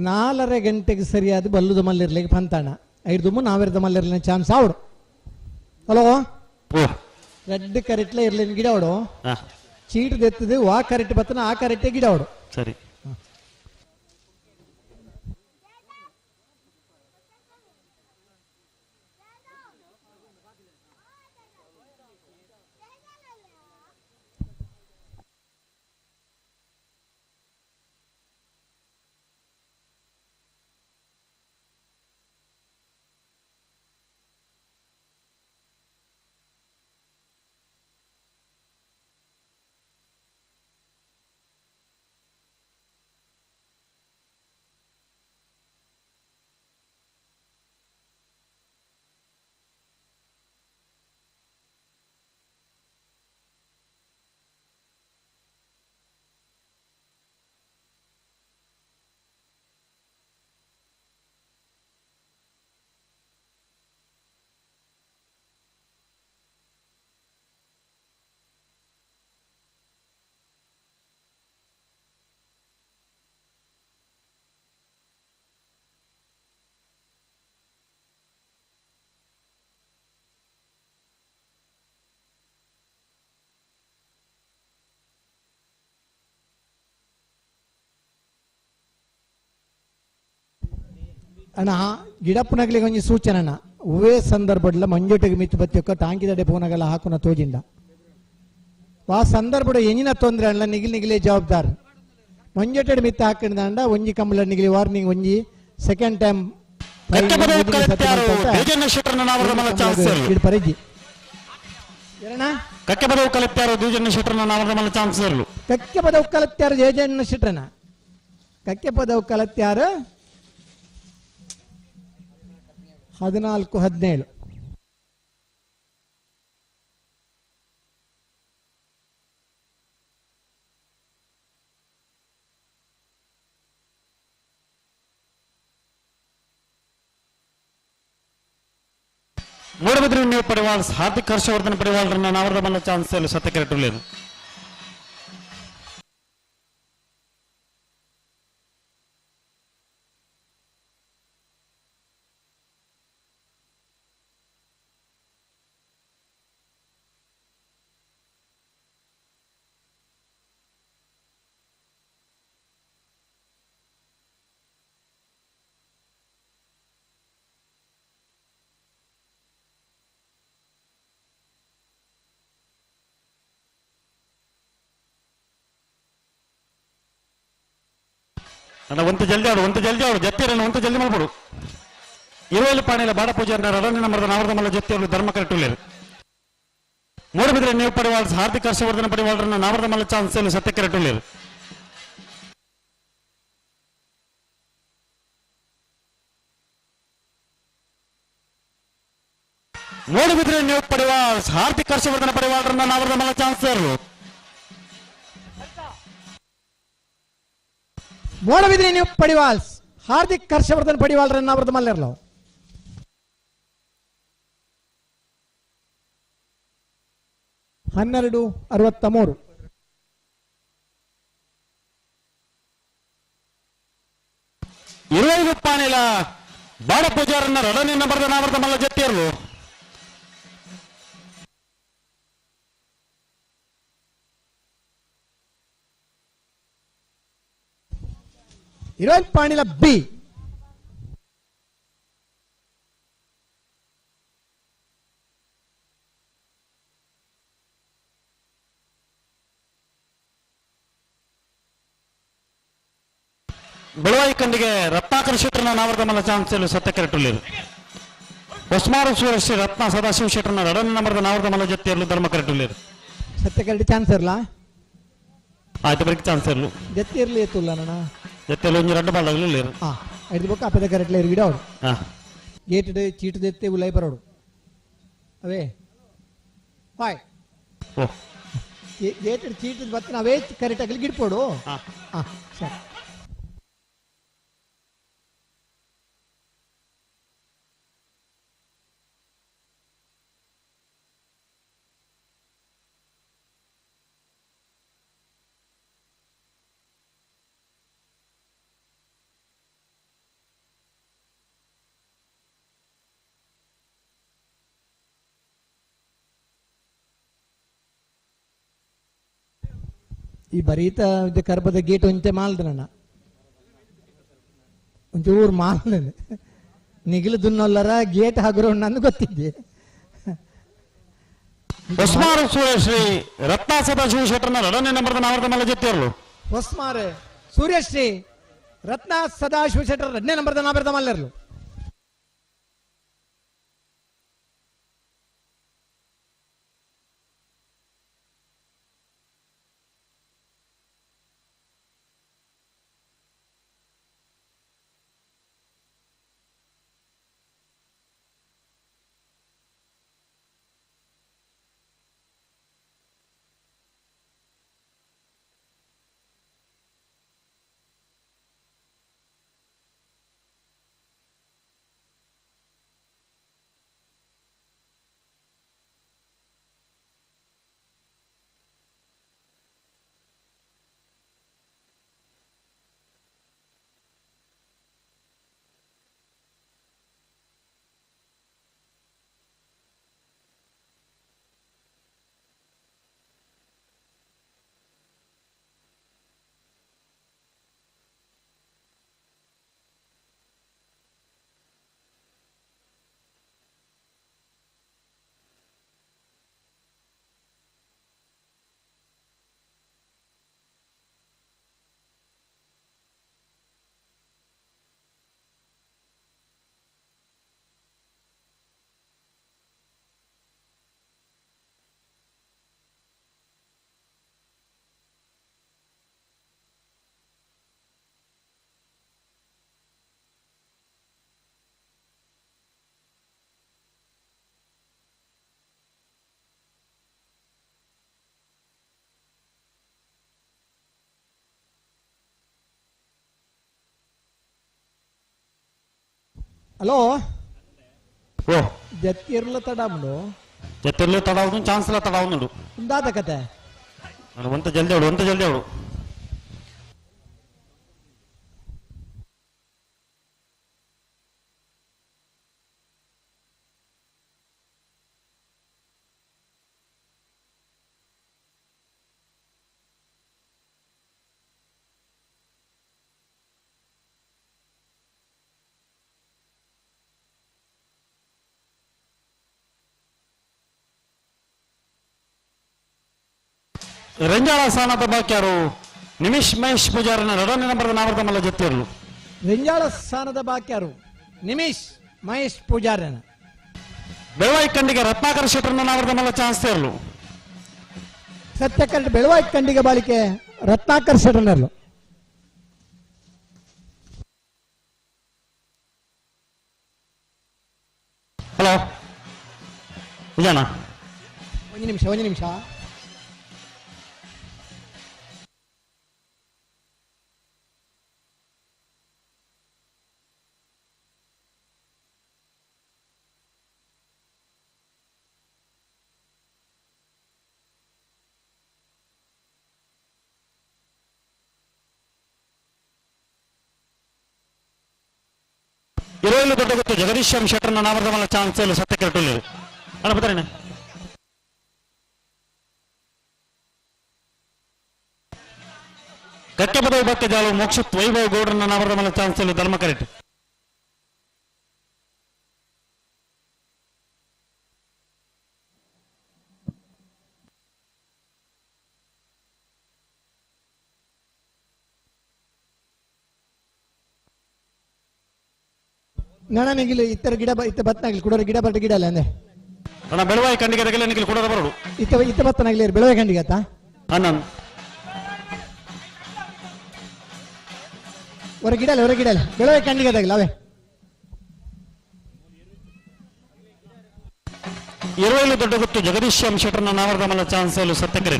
4:30 ಗಂಟೆಗೆ ಸರಿಯಾದ ಬಲ್ಲುದ ಮಲ್ಲಿರ್ಲಿಕ್ಕೆ ಪಂತಾಣ ಐದು ನಾವಿರದ ಮಲ್ಲಿರ್ಲಿನ ಚಾನ್ಸ್ ಅವಡು. ಹಲೋ ರೆಡ್ ಕರೆಟ್ಲ ಇರ್ಲಿನ ಗಿಡ ಅವಡು ಚೀಟ್ ದೆತ್ತದೆ ವಾ ಕರೆಕ್ಟ್ ಬತ್ತನ ಆ ಕರೆಕ್ಟೇ ಗಿಡ ಅವಡು. ಸರಿ ಅಣ್ಣ ಗಿಡಪ್ಪನಗ್ಲಿಗೆ ಒಂಜಿ ಸೂಚನೆ ಅಣ್ಣ ಉವೇ ಸಂದರ್ಭಡ್ಲ ಮಂಜೊಟ್ಟಿಗೆ ಮಿತ್ತು ಬತ್ತಿಯೊಕ್ಕ ಟಾಂಕಿದಡೆ ಪೋನಗಲ ಹಾಕುನ ತೋಜಿಂಡ ಆ ಸಂದರ್ಭಡ ಎಂಜಿನ ತೊಂದರೆ ಅಣ್ಣ ನಿಗಿಲ್ ನಿಗಿಲೇ ಜವಾಬ್ದಾರ್ ಮಂಜೊಟ್ಟೆಡ್ ಮಿತ್ತ ಹಾಕಿದ ಒಂಜಿ ಕಂಬಳ ನಿಗಿಲಿ ವಾರ್ನಿಂಗ್ ಒಂಜಿ ಸೆಕೆಂಡ್ ಟೈಮ್ ಕಕ್ಕೆಪದವು ಕಲೆಕ್ಟಾರು ದೂಜಣ್ಣ ಶೆಟ್ಟರ್ನ ನಾಮದ ಮಲ್ಲ ಚಾನ್ಸರ್ಲು. ಕಕ್ಕೆಪದವು ಕಲೆಕ್ಟಾರು ಜಯಜಣ್ಣ ಶೆಟ್ಟರ್ನ ಕಕ್ಕೆಪದವು ಕಲೆಕ್ಟಾರು 14-17. ಮೂಡಬಿದ್ರಿ ನೀವು ಪಡಿವಾಲ್ ಹಾರ್ದಿಕ್ ಹರ್ಷವರ್ಧನ್ ಪಡಿವಾಲ್ರನ್ನ ನಾವರದ ಮಲ್ಲ ಚಾನ್ಸ್ ಸತ್ಯಕ್ಕೆ ಅಣ್ಣ ಒಂತ ಜಲ್ದಿ ಆಡು, ಒಂತ ಜಲ್ದಿ ಆಡು, ಜತ್ತಿರಣ್ಣ ಒಂತ ಜಲ್ದಿ ಮಾಡ್ಬಿಡು. ಇರುವಲ್ಲಿ ಪಾಣಿಲ ಬಾಡ ಪೂಜಾರಿನ ರಡನೆ ನಂಬರ್ದ ನಾವರದ ಮಲ್ಲ ಜತ್ತಿಯವರು ಧರ್ಮ ಕರೆಕ್ಟ್. ಮೂಡಬಿದ್ರೆ ನೀವು ಪಡಿವಾಲ್ ಹಾರ್ದಿಕ್ ಹರ್ಷವರ್ಧನ ಪಡಿವಾಲ್ರನ್ನ ನಾವರದ ಮಲ್ಲ ಚಾನ್ಸ್ ಸತ್ಯ ಕರೆಕ್ಟ್. ಮೂಡಬಿದ್ರೆ ನೀವು ಪಡಿವಾಲ್ ಹಾರ್ದಿಕ್ ಹರ್ಷವರ್ಧನ ಪಡಿವಾಲ್ರನ್ನ ನಾವರದ ಮಲ್ಲ ಚಾನ್ಸ್. ಮೂಡಬಿದ್ರೆ ನೀವು ಪಡಿವಾಲ್ಸ್ ಹಾರ್ದಿಕ್ ಹರ್ಷವರ್ಧನ್ ಪಡಿವಾಲ್ರನ್ನ ಅವರದ್ದು ಮಲ್ಲಿರಲು. ಹನ್ನೆರಡು 63. ಇರುವೈದು ಪಾಣಿಲ ಬಾಡ ಪೂಜಾರನ್ನ ರಡನೆ ನಂಬರ್ದ ನಾವರದ ಮಲ್ಲ ಜತ್ತಿಯರ್ಲು. ಇರೋನ್ ಪಾಣಿಲ ಬಿ ಬೆಳವಾಯಿ ಕಂಡಿಗೆ ರತ್ನಾಕರ ಶೆಟ್ಟರ್ನ ನಾವರದ ಮಲ್ಲ ಚಾನ್ಸ್ ಸತ್ಯ ಕರೆಕ್ಟ್. ಹೊಸ್ಮಾರು ಶ್ರೀ ರತ್ನ ಸದಾಶಿವ ಶೆಟ್ಟರ್ನ ರಡನೆ ನಂಬರ್ದ ನಾವರದ ಮಲ್ಲ ಜತ್ತಿಯರ್ಲು ಧರ್ಮ ಕರೆಕ್ಟ್. ಸತ್ಯ ಕರೆಕ್ಟ್ ಚಾನ್ಸ್ ಇರಲ್ಲ. ಆಯ್ತು ಬರೀ ಚಾನ್ಸ್ ಇರಲು ಜತ್ತಿ ಇರಲಿ ಎತ್ತುಲ್ಲ ನನ್ನ ಜೊತೆಯಲ್ಲಿ ಒಂಜಿ ರಡ್ಡು ಬಾಲ್ ಆಗಲಿಲ್ಲ. ಹಾ ಐದು ಬೊಕ್ಕ ಅಪ್ಪದ ಕರೆಕ್ಟ್ ಗಿಡ ಅವಡು ಗೇಟ್ ಚೀಟ್ ದೆತ್ತೆ ಉಲೈ ಬರೋಡು ಅವೇ ಹಾಯ್ ಗೇಟ್ ಚೀಟ್ ಬತ್ತಿನ ಅವೇ ಕರೆಕ್ಟ್ ಆಗಲಿ ಗಿಡ್ಪೋಡು. ಹಾ ಸರಿ. ಈ ಬರೀತ ಇದು ಕರ್ಬದ ಗೇಟ್ ಒಂಚೆ ಮಾಲ್ದನಣ್ಣ ಒಂಚೂರು ಮಾಲ್ ನಿಗಿಲು ದುನ್ನೊಲ್ಲರ ಗೇಟ್ ಹಾಗುರೋ ನಂದು ಗೊತ್ತಿದ್ದೆ. ಹೊಸ್ಮಾರು ಸೂರ್ಯಶ್ರೀ ರತ್ನ ಸದಾಶಿವ ಶೆಟ್ಟರ್ನ ರಡನೆ ನಂಬರ್ದ ನಾವರದ ಮಲ್ಲ ಜೊತೆಯರ್ಲು. ಹೊಸ್ಮಾರು ಸೂರ್ಯಶ್ರೀ ರತ್ನ ಸದಾಶಿವ ಶೆಟ್ಟರ್ ರಡನೆ ನಂಬರ್ದ ನಾವರದ ಮಲ್ಲರ್ಲು. ಹಲೋ ಓ ಜತ್ತಿರ್ಲ ತಡಾಮುಂಡು ಜತ್ತಿರ್ಲ ತಡಾവുದು ಚಾನ್ಸ್ಲ ತಡಾವುಂಡು ಉಂದಾದ ಕತೆ ಒಂತ ಜಲ್ದಿ ಅವಳು ಒಂತ ಜಲ್ದಿ ಅವಳು ರಂಜಾಳ ಸ್ಥಾನದ ಬಾಕಿಯಾರು ನಿಮಿಷ್ ಮಹೇಶ್ ಪೂಜಾರನ ಎರಡನೇ ನಂಬರ್ ನಾವರ್ದ ಮಲ್ಲ ಜೊತೆಯರು ರೆಂಜಾಳ ಸ್ಥಾನದ ಬಾಕಿಯಾರು ನಿಮಿಷ್ ಮಹೇಶ್ ಪೂಜಾರನ ಬೆಳವಾಯಿ ಖಂಡಿಗೆ ರತ್ನಾಕರ್ ಶೆಟ್ಟರ್ನ ನಾವರ್ದ ಮಲ್ಲ ಚಾನ್ಸ್ ತೇರಲು ಸತ್ಯಕಂಡ ಬೆಳವಾಯಿ ಖಂಡಿಗೆ ಬಾಲಿಕೆ ರತ್ನಾಕರ್ ಶೆಟ್ಟರ್ನರ್ಲು ಹಲೋ ನಿಜಾನ ಒಂದು ನಿಮಿಷ ಒಂದು ನಿಮಿಷ ಇರೋಲು ದೊಡ್ಡ ಗೊತ್ತು ಜಗದೀಶ್ ಎಂ ಶೆಟ್ಟರ್ನ ನಾಮರ್ದ ಮಲ್ಲ ಚಾನ್ಸ್ ಇಲ್ಲ ಸತ್ಯಕ್ಕೆ ಟುಲ್ಲಿರು ಅಣ್ಣ ಬರ್ತಾರೇನೆ ಕಕ್ಕೆ ಪದವಿ ಬಕ್ಕೆ ಜಾಲು ಮೋಕ್ಷತ್ ವೈಭವ್ ಗೌಡ್ರನ್ನ ನಾಮರ್ದ ಮಲ್ಲ ಚಾನ್ಸ್ ಇಲ್ಲ ಧರ್ಮ ಕರೆಕ್ಟ್ ನನಗಿಲ್ಲ ಇತ್ತರ ಗಿಡ ಇತ್ತ ಬತ್ತನಾಗ್ಲಿ ಕುಡೋರ ಗಿಡ ಬಟ್ಟ ಗಿಡ ಅಲ್ಲ ಅಂದೆ ಅಣ್ಣ ಬೆಳವಾಯಿ ಖಂಡಿಗೆ ರಗಲೆ ನಿಖಿಲ್ ಕುಡೋರ ಬರೋಡು ಇತ್ತ ಇತ್ತ ಬತ್ತನಾಗ್ಲಿ ಬೆಳವೆ ಖಂಡಿಗೆ ಆತ ಅಣ್ಣ ಹೊರ ಗಿಡ ಅಲ್ಲ ಹೊರ ಗಿಡ ಅಲ್ಲ ಬೆಳವೆ ಖಂಡಿಗೆ ಅದಾಗಲ್ಲ ಅವೇ ಇರುವಲ್ಲಿ ದೊಡ್ಡ ಗೊತ್ತು ಜಗದೀಶ್ ಎಂ ಶೆಟ್ಟರ್ನ ನಾಮರ್ದ ಮಲ್ಲ ಚಾನ್ಸ್ ಇಲ್ಲ ಸತ್ಯಕರೆ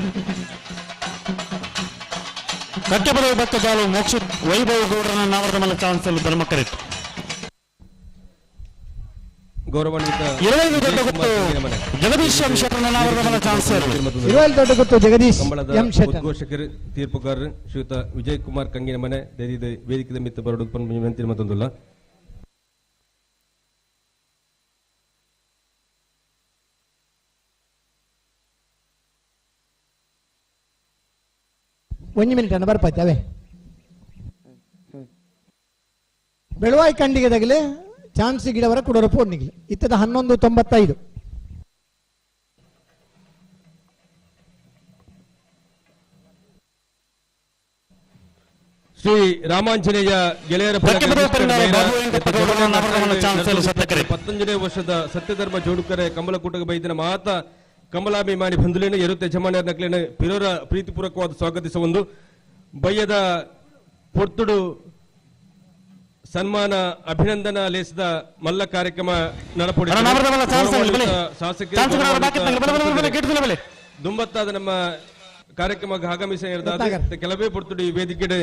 ಕಕ್ಕೆ ಪದವಿ ಬಕ್ಕ ಜಾಲು ಮೋಕ್ಷತ್ ವೈಭವ್ ಗೌಡ್ರನ್ನ ನಾಮರ್ದ ಮಲ್ಲ ಚಾನ್ಸ್ ಇಲ್ಲ ಧರ್ಮ ಕರೆಕ್ಟ್ ಗೌರವಾನ್ವಿತ ಇರುವಲ್ಲಿ ದೊಡ್ಡ ಗೊತ್ತು ಜಗದೀಶ್ ಎಂ ಶೆಟ್ಟರ್ನ ನಾಮರ್ದ ಮಲ್ಲ ಚಾನ್ಸ್ ಇರುವಲ್ಲಿ ದೊಡ್ಡ ಗೊತ್ತು ಜಗದೀಶ್ ಕಂಬಳದ ಎಂ ಶೆಟ್ಟರ್ ಉದ್ಘೋಷಕರು ತೀರ್ಪುಗಾರರು ಶ್ರೀಯುತ ವಿಜಯ್ ಕುಮಾರ್ ಕಂಗಿನ ಮನೆ ದೈದಿದ ವೇದಿಕೆದ ಮಿತ್ತ ಬರಡು ವಿನಂತಿ ಮತ್ತೊಂದುಲ್ಲ ಒಂದು ಮಿನಿಟ್ ಅನ್ನ ಬರ್ಪಾಯ್ತು ಅವೇ ಬೆಳವಾಯಿ ಖಂಡಿಗೆ ತಗಲಿ ಚಾನ್ಸ್ ಗಿಡವರ ಕುಡೋರ ಪೋಡ್ನಿಗ್ಲಿ ಇತ್ತದ 11:95 ಶ್ರೀ ರಾಮಾಂಜನೇಯ ಗೆಳೆಯರ ಪತ್ತೊಂದನೇ ವರ್ಷದ ಸತ್ಯಧರ್ಮ ಜೋಡುಕರೆ ಕಮಲಕೂಟಕ ಬೈದಿನ ಮಾತ ಕಮಲಾಭಿಮಾನಿ ಬಂಧುಲೇನು ಎರುತ್ತ ಯಜಮಾನ್ಯರ ನಕ್ಲೇನು ಪಿರೋರ ಪ್ರೀತಿಪೂರ್ವಕವಾದ ಸ್ವಾಗತಿಸುವಂದು ಬಯ್ಯದ ಪೊರ್ತುಡು ಸನ್ಮಾನ ಅಭಿನಂದನಾ ಲೇಸದ ಮಲ್ಲ ಕಾರ್ಯಕ್ರಮ ನಡಪಡಿ ಶಾಸಕ ದುಂಬತ್ತಾದ ನಮ್ಮ ಕಾರ್ಯಕ್ರಮಕ್ಕೆ ಆಗಮಿಸ ಕೆಲವೇ ಪೊರ್ತುಡು ಈ ವೇದಿಕೆ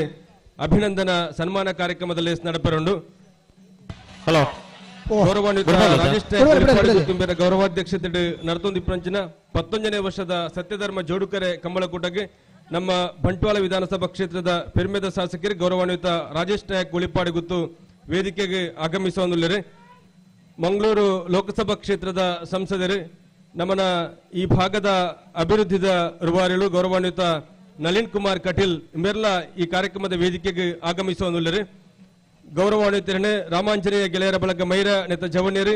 ಅಭಿನಂದನಾ ಸನ್ಮಾನ ಕಾರ್ಯಕ್ರಮದಲ್ಲಿ ನಡಪರುಂಡು. ಹಲೋ ಗೌರವಾನ್ವಿತ ರಾಜೇಶ್ ತುಂಬಿರ ಗೌರವಾಧ್ಯಕ್ಷತೆ ನಡತೊಂದು ಪ್ರಂಚಿನ 19ನೇ ವರ್ಷದ ಸತ್ಯಧರ್ಮ ಜೋಡುಕರೆ ಕಂಬಳಕೂಟಕ್ಕೆ ನಮ್ಮ ಬಂಟ್ವಾಳ ವಿಧಾನಸಭಾ ಕ್ಷೇತ್ರದ ಪೆರ್ಮೆದ ಶಾಸಕರು ಗೌರವಾನ್ವಿತ ರಾಜೇಶ್ ನಾಯಕ್ ಉಳಿಪಾಡಿ ಗುತ್ತು ವೇದಿಕೆಗೆ ಆಗಮಿಸುವಂದುಳ್ಳರು. ಮಂಗಳೂರು ಲೋಕಸಭಾ ಕ್ಷೇತ್ರದ ಸಂಸದರು ನಮ್ಮನ ಈ ಭಾಗದ ಅಭಿವೃದ್ಧಿದ ರೂವಾರಿಗಳು ಗೌರವಾನ್ವಿತ ನಳಿನ್ ಕುಮಾರ್ ಕಟೀಲ್ ಇವೆಲ್ಲ ಈ ಕಾರ್ಯಕ್ರಮದ ವೇದಿಕೆಗೆ ಆಗಮಿಸುವಂದುಳ್ಳರು. ಗೌರವಾನ್ವಿತರೇ ರಾಮಾಂಜನೇಯ ಗೆಳೆಯರ ಬಳಗ ಮೈರ ನೆತ ಜವಣ್ಯರು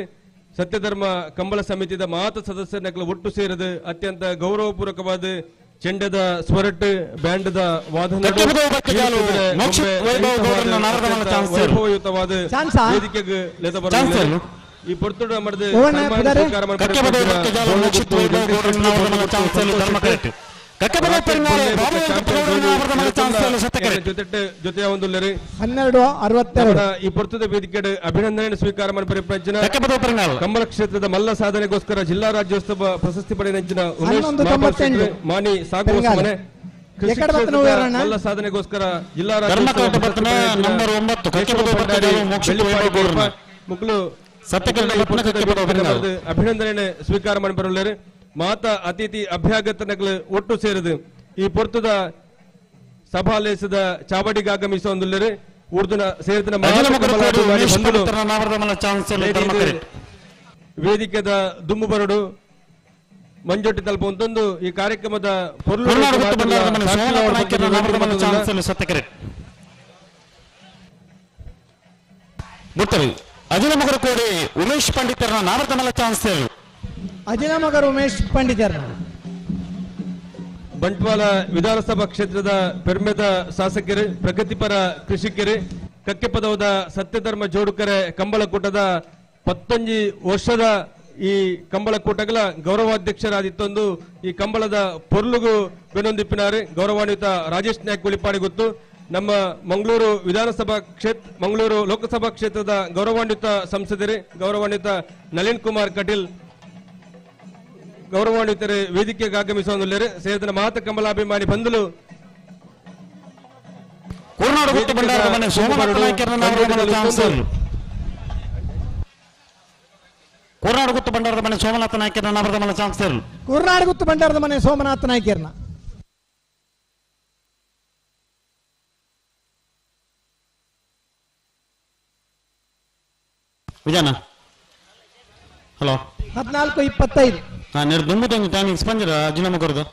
ಸತ್ಯಧರ್ಮ ಕಂಬಳ ಸಮಿತಿದ ಮಾತ ಸದಸ್ಯರ ಒಟ್ಟು ಸೇರಿದ ಅತ್ಯಂತ ಗೌರವಪೂರ್ವಕವಾದ ಚೆಂಡದ ಸ್ವರಟ್ ಬ್ಯಾಂಡದ ವಾದನ ವೈಭವಯುತವಾದ ವೇದಿಕೆಗೆ ಈ ಪೊರ್ತುಡು ಮಾಡಿದ ಜೊತೆಯ ಒಂದು 12:62 ಈ ಪೊರ್ತುದ ವೇದಿಕೆ ಅಭಿನಂದನೆ ಸ್ವೀಕಾರ ಮಾಡಿ ಕಂಬಳ ಕ್ಷೇತ್ರದ ಮಲ್ಲ ಸಾಧನೆಗೋಸ್ಕರ ಜಿಲ್ಲಾ ರಾಜ್ಯೋತ್ಸವ ಪ್ರಶಸ್ತಿ ಪಡೆದ ನೆಂಚಿನ ಉಮೇಶ್ ಮಾಣಿ ಸಾಗುವ ಮನೆ ಕೃಷಿ ಕ್ಷೇತ್ರದ ಮಲ್ಲ ಸಾಧನೆಗೋಸ್ಕರ ಜಿಲ್ಲಾ ರಾಜ್ಯೋತ್ಸವ ಮುಕ್ಲು ಸತ್ಯಕರಣ ಅಭಿನಂದನೆ ಸ್ವೀಕಾರ ಮಾಡಿ ಬರಲೇರು. ಮಾತಾ ಅತಿಥಿ ಅಭ್ಯಾಗತನಗಳು ಒಟ್ಟು ಸೇರಿದು ಈ ಪೊರ್ತುದ ಸಭಾಲೇಸದ ಚಾವಡಿಗೆ ಆಗಮಿಸುವಂದುಳ್ಳರು. ಉರ್ದುನ ಸೇರಿದ ವೇದಿಕೆದ ದುಮ್ಮು ಬರಡು ಮಂಜೊಟ್ಟಿ ತಲುಪ ಒಂದೊಂದು ಈ ಕಾರ್ಯಕ್ರಮದ ಅಜಿನಮಗರು ಕೋಡಿ ಉಮೇಶ್ ಪಂಡಿತರನ್ನ ನಾವರ್ಧಮಲ ಚಾನ್ಸ್. ಅಜಿನಮಗರು ಉಮೇಶ್ ಪಂಡಿತರನ್ನ. ಬಂಟ್ವಾಳ ವಿಧಾನಸಭಾ ಕ್ಷೇತ್ರದ ಪೆರ್ಮೆದ ಶಾಸಕರು, ಪ್ರಗತಿಪರ ಕೃಷಿಕರು, ಕಕ್ಕೆಪದವದ ಸತ್ಯಧರ್ಮ ಜೋಡುಕರೆ ಕಂಬಳಕೂಟದ 19 ವರ್ಷದ ಈ ಕಂಬಳಕೂಟಗಳ ಗೌರವಾಧ್ಯಕ್ಷರಾದಿತ್ತೊಂದು ಈ ಕಂಬಳದ ಪೊರ್ಲುಗು ಬೆನೊಂದಿಪ್ಪಿನಾರು ಗೌರವಾನ್ವಿತ ರಾಜೇಶ್ ನಾಯ್ಕ್ ಗುಳಿಪಾಡಿ ಗೊತ್ತು. ನಮ್ಮ ಮಂಗಳೂರು ವಿಧಾನಸಭಾ ಕ್ಷೇತ್ರ, ಮಂಗಳೂರು ಲೋಕಸಭಾ ಕ್ಷೇತ್ರದ ಗೌರವಾನ್ವಿತ ಸಂಸದರು ಗೌರವಾನ್ವಿತ ನಳಿನ್ ಕುಮಾರ್ ಕಟೀಲ್ ಗೌರವಾನ್ವಿತರು ವೇದಿಕೆಗೆ ಆಗಮಿಸುವಂದುಳ್ಳರು. ಸೇರಿದ ಮಾತ ಕಮಲಾಭಿಮಾನಿ ಬಂಧುಲು ಕೂರ್ನಾಡುಗುತ್ತು ಭಂಡಾರದ ಮನೆ ಸೋಮನಾಥ ನಾಯ್ಕರನ್ನ ನಾವರ್ಧಮಲ ಚಾನ್ಸ್. ಕೂರ್ನಾಡುಗುತ್ತು ಭಂಡಾರದ ಮನೆ ಸೋಮನಾಥ ನಾಯ್ಕರನ್ನ. ವಿಜಯನ ಹಲೋ 14:25. ಹಾ ನೆಡ್ ದುಂಬುದೊಂದು ಟೈಮಿಂಗ್ ಸ್ಪಂಜರ ಅರ್ಜುನ ಮಗರದು.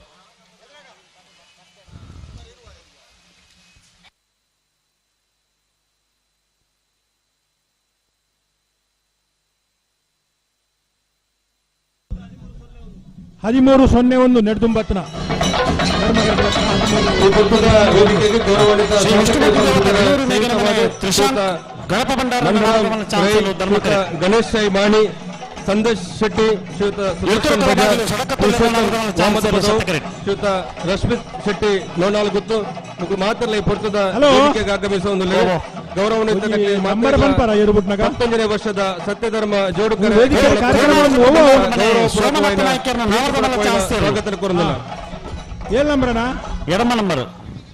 ಹದಿಮೂರು ಸೊನ್ನೆ ಒಂದು ನೆಡ್ದುಂಬತ್ನ ಗಣೇಶ್ ಮಾಣಿ, ಸಂದೇಶ್ ಶೆಟ್ಟಿ, ಶ್ರೀಯುತ ಸುದರ್ಶನ್ ಬಜಾಜ್, ಶ್ರೀಯುತ ರಶ್ಮಿತ್ ಶೆಟ್ಟಿ ಲೋನಾಲ್ ಗುತ್ತು ಮಾತ್ರಲ್ಲ ಈ ಪೊರ್ತದ ವೇದಿಕೆಗೆ ಆಗಮಿಸುವ ಗೌರವಾನ್ವಿತ 19ನೇ ವರ್ಷದ ಸತ್ಯಧರ್ಮ ಜೋಡುಕರೆ ಸ್ವಾಗತ ಕೋರಂದಿಲ್ಲ. ಏಳು ನಂಬರನಾ? ಎಡಮ ನಂಬರ್.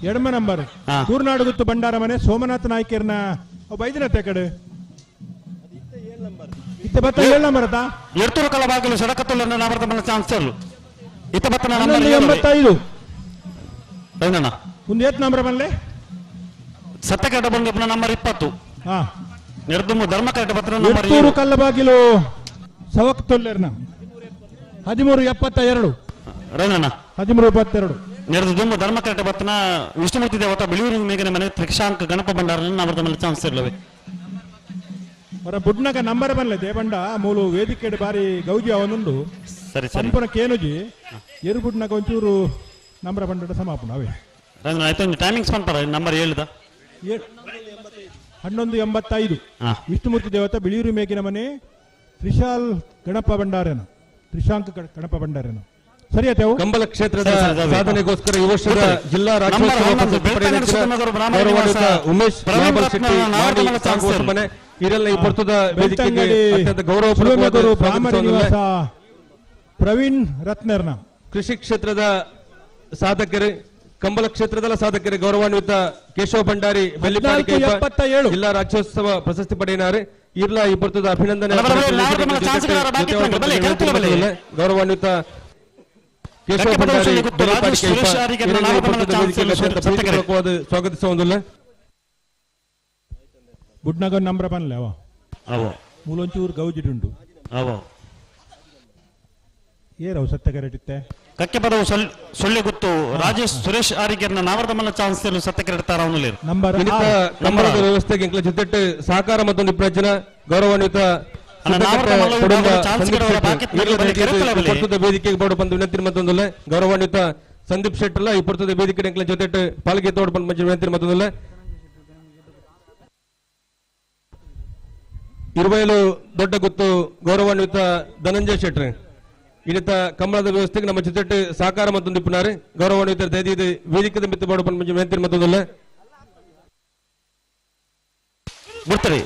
ಎಡಮ ನಂಬರ್ ಕೂರ್ನಾಡುಗುತ್ತು ಭಂಡಾರ ಮನೆ ಸೋಮನಾಥ ನಾಯ್ಕರ್ನ ಬೈದಿನತ್ತೆ ಕಡೆ ಇತ್ತೆ ಬತ್ತ ಏಳು ನಂಬರ್ ಅತ್ತ ಎರ್ತೂರು ಕಲ ಬಾಗಿಲು ಸಡಕತ್ತುಲ್ಲ ನಾವರ್ಧಮಲ ಚಾನ್ಸ್ ಇತ್ತ ಬತ್ತನ ನಂಬರ್ 85. ರೈನಣ್ಣ ಒಂದು ಏತ್ ನಂಬರ್ ಬನ್ಲೆ ಸತ್ಯಕರಡ ಬಂಗಪ್ಪನ ನಂಬರ್ 20. ಹಾ ನಿರ್ದುಮು ಧರ್ಮಕರಡ ಪತ್ರ ನಂಬರ್ ಎರ್ತೂರು ಕಲ್ಲಬಾಗಿಲು ಸವಕ್ ತೊಲ್ಲೆರ್ನ 1372. ರೈನಣ್ಣ 1372. ನಿರ್ದುಮು ಧರ್ಮಕರಡ ಪತ್ರನ ವಿಷ್ಣುಮೂರ್ತಿ ದೇವತ ಬಿಳಿಯೂರು ಮೇಘನ ಮನೆ ತ್ರಿಕ್ಷಾಂಕ ಗಣಪ ಭಂಡಾರನ ನಾವರ್ಧಮಲ ಚಾನ್ಸ್ ಇರಲವೆ. ಅವರ ಬುಡ್ನಗ ನಂಬರ್ ಬನ್ಲೆ ದೇಬಂಡ ಮೂಲು ವೇದಿಕೆ ಬಾರಿ ಗೌಜಿ ಅವನುಂಡು. ಸರಿ ಸರಿ ಸಂಪೂರ್ಣ ಕೇನುಜಿ ಎರು ಬುಡ್ನಗ ಒಂಚೂರು ನಂಬರ ಬಂಡ ಸಮಾಪನ ಅವೇ. ಆಯ್ತು ಟೈಮಿಂಗ್ಸ್ ಪನ್ಪರ ನಂಬರ್ ಏಳುದ 11:85. ವಿಷ್ಣುಮೂರ್ತಿ ದೇವತ ಬಿಳಿಯೂರು ಮೇಗಿನ ಮನೆ ತ್ರಿಶಾಲ್ ಗಣಪ ಭಂಡಾರನ ತ್ರಿಶಾಂಕ ಗಣಪ ಭಂಡಾರನ. ಸರಿ ಆಯ್ತು. ಕಂಬಳ ಕ್ಷೇತ್ರದ ಸಾಧನೆಗೋಸ್ಕರ ಈ ವರ್ಷದ ಜಿಲ್ಲಾ ರಾಜ್ಯೋತ್ಸವ ಉಮೇಶ್ ಶೆಟ್ಟಿ ಮನೆ ಇರಲ್ಲ ಈ ಪೊರ್ತದ ವೇದಿಕೆಗೆ ಅತ್ಯಂತ ಗೌರವ ಪ್ರವೀಣ್ ರತ್ನರ್ನ ಕೃಷಿ ಕ್ಷೇತ್ರದ ಸಾಧಕರು, ಕಂಬಳ ಕ್ಷೇತ್ರದಲ್ಲ ಸಾಧಕರು ಗೌರವಾನ್ವಿತ ಕೇಶವ ಭಂಡಾರಿ ಬೆಳ್ಳಿಪಾಡಿ ಜಿಲ್ಲಾ ರಾಜ್ಯೋತ್ಸವ ಪ್ರಶಸ್ತಿ ಪಡೆಯಿನಾರು. ಇರ್ಲಾ ಈ ಪೊರ್ತದ ಅಭಿನಂದನೆ ಗೌರವಾನ್ವಿತ ಕೇಶವ ಭಂಡಾರಿ ಬೆಳ್ಳಿಪಾಡಿ ಸ್ವಾಗತಿಸುವುದಿಲ್ಲ. ಬುಡ್ನಗ ನಂಬರ ಬನ್ಲೆ ಅವ ಮೂಲೊಂಚೂರು ಗೌಜಿಡುಂಡು ಏರವು ಸತ್ಯ ಕರೆಟಿತ್ತೆ ಕಕ್ಕೆಪದವು ಸೊಳ್ಳೆ ಗುತ್ತು ರಾಜೇಶ್ ಸುರೇಶ್ ಆರಿಗೆರ್ನ ನಾವರ್ಧಮಲ ಚಾನ್ಸ್ ಸತ್ಯ ಕರೆಡ್ತಾರ ಅವನು ನಂಬರ್ ಕಂಬಳದ ವ್ಯವಸ್ಥೆಗೆ ಎಂಕ್ಲ ಜೊತೆಟ್ಟು ಸಹಕಾರ ಮತ್ತೊಂದು ಪ್ರಜ್ಞ ಗೌರವಾನ್ವಿತ ಪೊರ್ತದ ವೇದಿಕೆಗೆ ಬೋರ್ಡ್ ಬಂದು ವಿನಂತಿ ಮತ್ತೊಂದಿಲ್ಲ. ಗೌರವಾನ್ವಿತ ಸಂದೀಪ್ ಶೆಟ್ಟಲ್ಲ ಈ ಪೊರ್ತದ ವೇದಿಕೆ ಎಂಕ್ಲ ಜೊತೆಟ್ಟು ಪಾಲ್ಗೆ ತೋಡ್ ಬಂದು ಮಂಜು ವಿನಂತಿ ಮತ್ತೊಂದಿಲ್ಲ. ಇರುವೈಲು ದೊಡ್ಡ ಗುತ್ತು ಗೌರವಾನ್ವಿತ ಧನಂಜಯ ಶೆಟ್ರಿ ಇನ್ನಿತ ಕಂಬಳದ ವ್ಯವಸ್ಥೆಗೆ ನಮ್ಮ ಜೊತೆ ಸಹಕಾರ ಮತ್ತೊಂದು ಇಪ್ಪನಾರು ಗೌರವಾನ್ವಿತ ದಯದೀದು ವೇದಿಕೆದ ಮಿತ್ತು ಬೋರ್ಡ್ ಬಂದು ಮಂಜು ವಿನಂತಿ ಮತ್ತೊಂದಿಲ್ಲ. ಬಿಡ್ತಾರೆ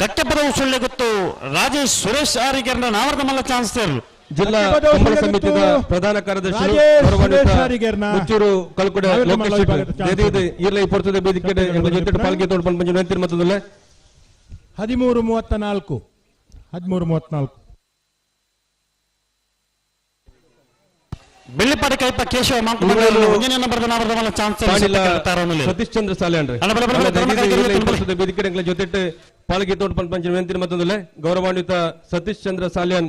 ಕಟ್ಟೆಪದವು ಸುಳ್ಳೆ ಗೊತ್ತು ರಾಜೇಶ್ ಸುರೇಶ್ ಆರಿಗೆರ್ನ ನಾವರ್ಧಮಲ್ಲ ಚಾನ್ಸ್ ಜಿಲ್ಲಾ ಕಂಬಳ ಸಮಿತಿಯ ಪ್ರಧಾನ ಕಾರ್ಯದರ್ಶಿ ಮುಚ್ಚೂರು ಕಲ್ಕುಡೆ ಲೋಕೇಶ್ ಶೆಟ್ಟಿ ಇರ್ಲ ಈ ಪೊರ್ತದ ವೇದಿಕೆ ಜೊತೆ ಪಾಲ್ಗೆ ತೋಡ್ ಬಂದು ಮಂಜು ವಿನಂತಿ ಮತ್ತೊಂದಿಲ್ಲ. 13:34. 13-34. Bellippadi Kaipa Keshava ಒಂಜನೇ ನಂಬರ್ದ ನಾವರ್ದ ಮಲ್ಲ ಚಾನ್ಸ್ ಸತೀಶ್ ಚಂದ್ರ ಸಾಲ್ಯಾನ್ರಿ ವೇದಿಕೆ ಜೊತೆ ಪಾಲ್ಗೆ ತೋಟ ಪಂಚ ವಿನಂತಿ ಮತ್ತೊಂದಲ್ಲ ಗೌರವಾನ್ವಿತ ಸತೀಶ್ ಚಂದ್ರ ಸಾಲ್ಯಾನ್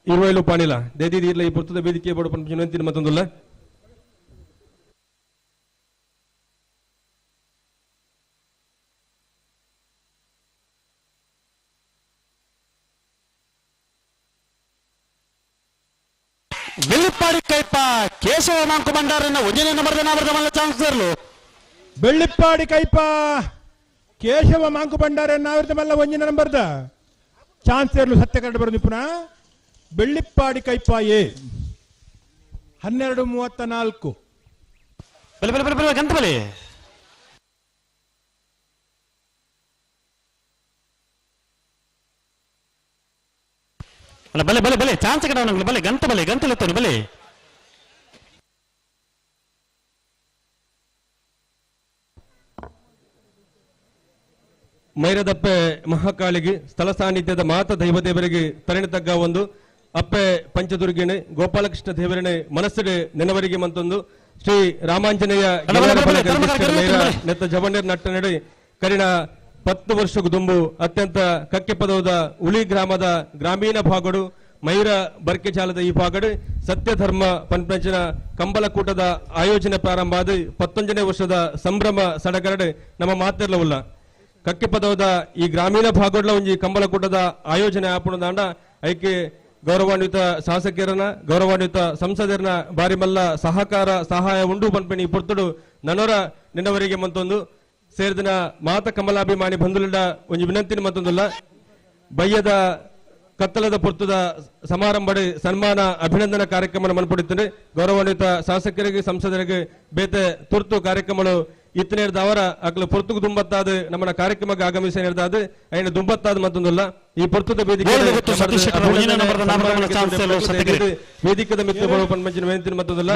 ಇರುವೈಲು ಪಾಣಿಲ ದೇದಿ ಇರ್ಲ ಈ ಪುರ್ತದ ವೇದಿಕೆ ಬೋಡು ಪಂಚ ವಿನಂತಿ ಮತ್ತೊಂದಲ್ಲ. ಬೆಳ್ಳಿಪ್ಪಾಡಿ ಕೈಪ ಕೇಶವ ಮಾಂಕು ಭಂಡಾರನ್ನ ಒಂಜನೇ ನಂಬರ್ದ ನಾವರ್ದ ಮಲ್ಲ ಚಾನ್ಸ್ ತರಲು. ಬೆಳ್ಳಿಪ್ಪಾಡಿ ಕೈಪ ಕೇಶವ ಮಾಂಕು ಭಂಡಾರ ನಾವರ್ದ ಮಲ್ಲ ಒಂಜನೇ ನಂಬರ್ದ ಚಾನ್ಸ್ ತರಲು ಸತ್ಯ ಕರಡು ಬರೋ ನಿಪುಣ ಬೆಳ್ಳಿಪ್ಪಾಡಿ ಕೈಪ ಎ 12-34. ಬಲೆ ಬಲೆ ಬಲೆ ಬಲೆ ಗಂತ ಬಲೆ. ಅಲ್ಲ ಬಲೆ ಬಲೆ ಬಲೆ ಚಾನ್ಸ್ ಕಡೆ ಬಲೆ ಗಂತ ಬಲೆ ಗಂತಲೆತ್ತನು ಬಲೆ. ಮೈರದಪ್ಪೆ ಮಹಾಕಾಳಿಗೆ ಸ್ಥಳ ಸಾನ್ನಿಧ್ಯದ ಮಾತ ದೈವದೇವರಿಗೆ ತರಣಿ ತಗ್ಗ ಒಂದು ಅಪ್ಪೆ ಪಂಚದುರ್ಗಿಣೆ ಗೋಪಾಲಕೃಷ್ಣ ದೇವರನೆ ಮನಸ್ಸಿಡೆ ನೆನವರಿಗೆ ಮಂತೊಂದು ಶ್ರೀ ರಾಮಾಂಜನೇಯ ನೆತ್ತ ಜವಣ್ಯರ್ ನಟ್ಟ ನಡೆ ಕರಿಣ 10 ವರ್ಷ ದುಂಬು ಅತ್ಯಂತ ಕಕ್ಕೆ ಪದವದ ಉಳಿ ಗ್ರಾಮದ ಗ್ರಾಮೀಣ ಭಾಗಡು ಮೈರ ಬರ್ಕೆಜಾಲದ ಈ ಭಾಗಡು ಸತ್ಯಧರ್ಮ ಪಂಪಂಚನ ಕಂಬಲಕೂಟದ ಆಯೋಜನೆ ಪ್ರಾರಂಭ ಆದ 19ನೇ ವರ್ಷದ ಸಂಭ್ರಮ ಸಡಗರಡೆ ನಮ್ಮ ಮಾತಿರ್ಲವುಲ್ಲ. ಕಕ್ಕೆ ಪದವದ ಈ ಗ್ರಾಮೀಣ ಭಾಗಡ್ಲ ಒಂಜಿ ಕಂಬಲಕೂಟದ ಆಯೋಜನೆ ಆಪುಣದಾಂಡ ಐಕೆ ಗೌರವಾನ್ವಿತ ಶಾಸಕರನ್ನ ಗೌರವಾನ್ವಿತ ಸಂಸದರನ್ನ ಬಾರಿಮಲ್ಲ ಸಹಕಾರ ಸಹಾಯ ಉಂಡು ಪನ್ಪಣಿ ಪೊರ್ತುಡು ನನೊರ ನಿನ್ನವರಿಗೆ ಮಂತೊಂದು ಸೇರಿದಿನ ಮಾತ ಕಮಲಾಭಿಮಾನಿ ಬಂಧುಲಿಂಡ ಒಂಜಿ ವಿನಂತಿನ ಮತ್ತೊಂದುಲ್ಲ. ಬಯ್ಯದ ಕತ್ತಲದ ಪೊರ್ತುದ ಸಮಾರಂಭ ಸನ್ಮಾನ ಅಭಿನಂದನಾ ಕಾರ್ಯಕ್ರಮ ಮನ್ಪಡಿದ್ದಾರೆ. ಗೌರವಾನ್ವಿತ ಶಾಸಕರಿಗೆ ಸಂಸದರಿಗೆ ಬೇತೆ ತುರ್ತು ಕಾರ್ಯಕ್ರಮಗಳು ಇತ್ತನೇರ್ದವರ ಅಕ್ಲ ಪೊರ್ತುಗು ದುಂಬತ್ತಾದ ನಮ್ಮನ ಕಾರ್ಯಕ್ರಮಕ್ಕೆ ಆಗಮಿಸಿ ನೇರ್ದಾದ ಐನ ದುಂಬತ್ತಾದ ಮತ್ತೊಂದುಲ್ಲ. ಈ ಪೊರ್ತುದ ವೇದಿಕೆ ವೇದಿಕದ ಮಿತ್ರ ವಿನಂತಿ ಮತ್ತೊಂದುಲ್ಲ.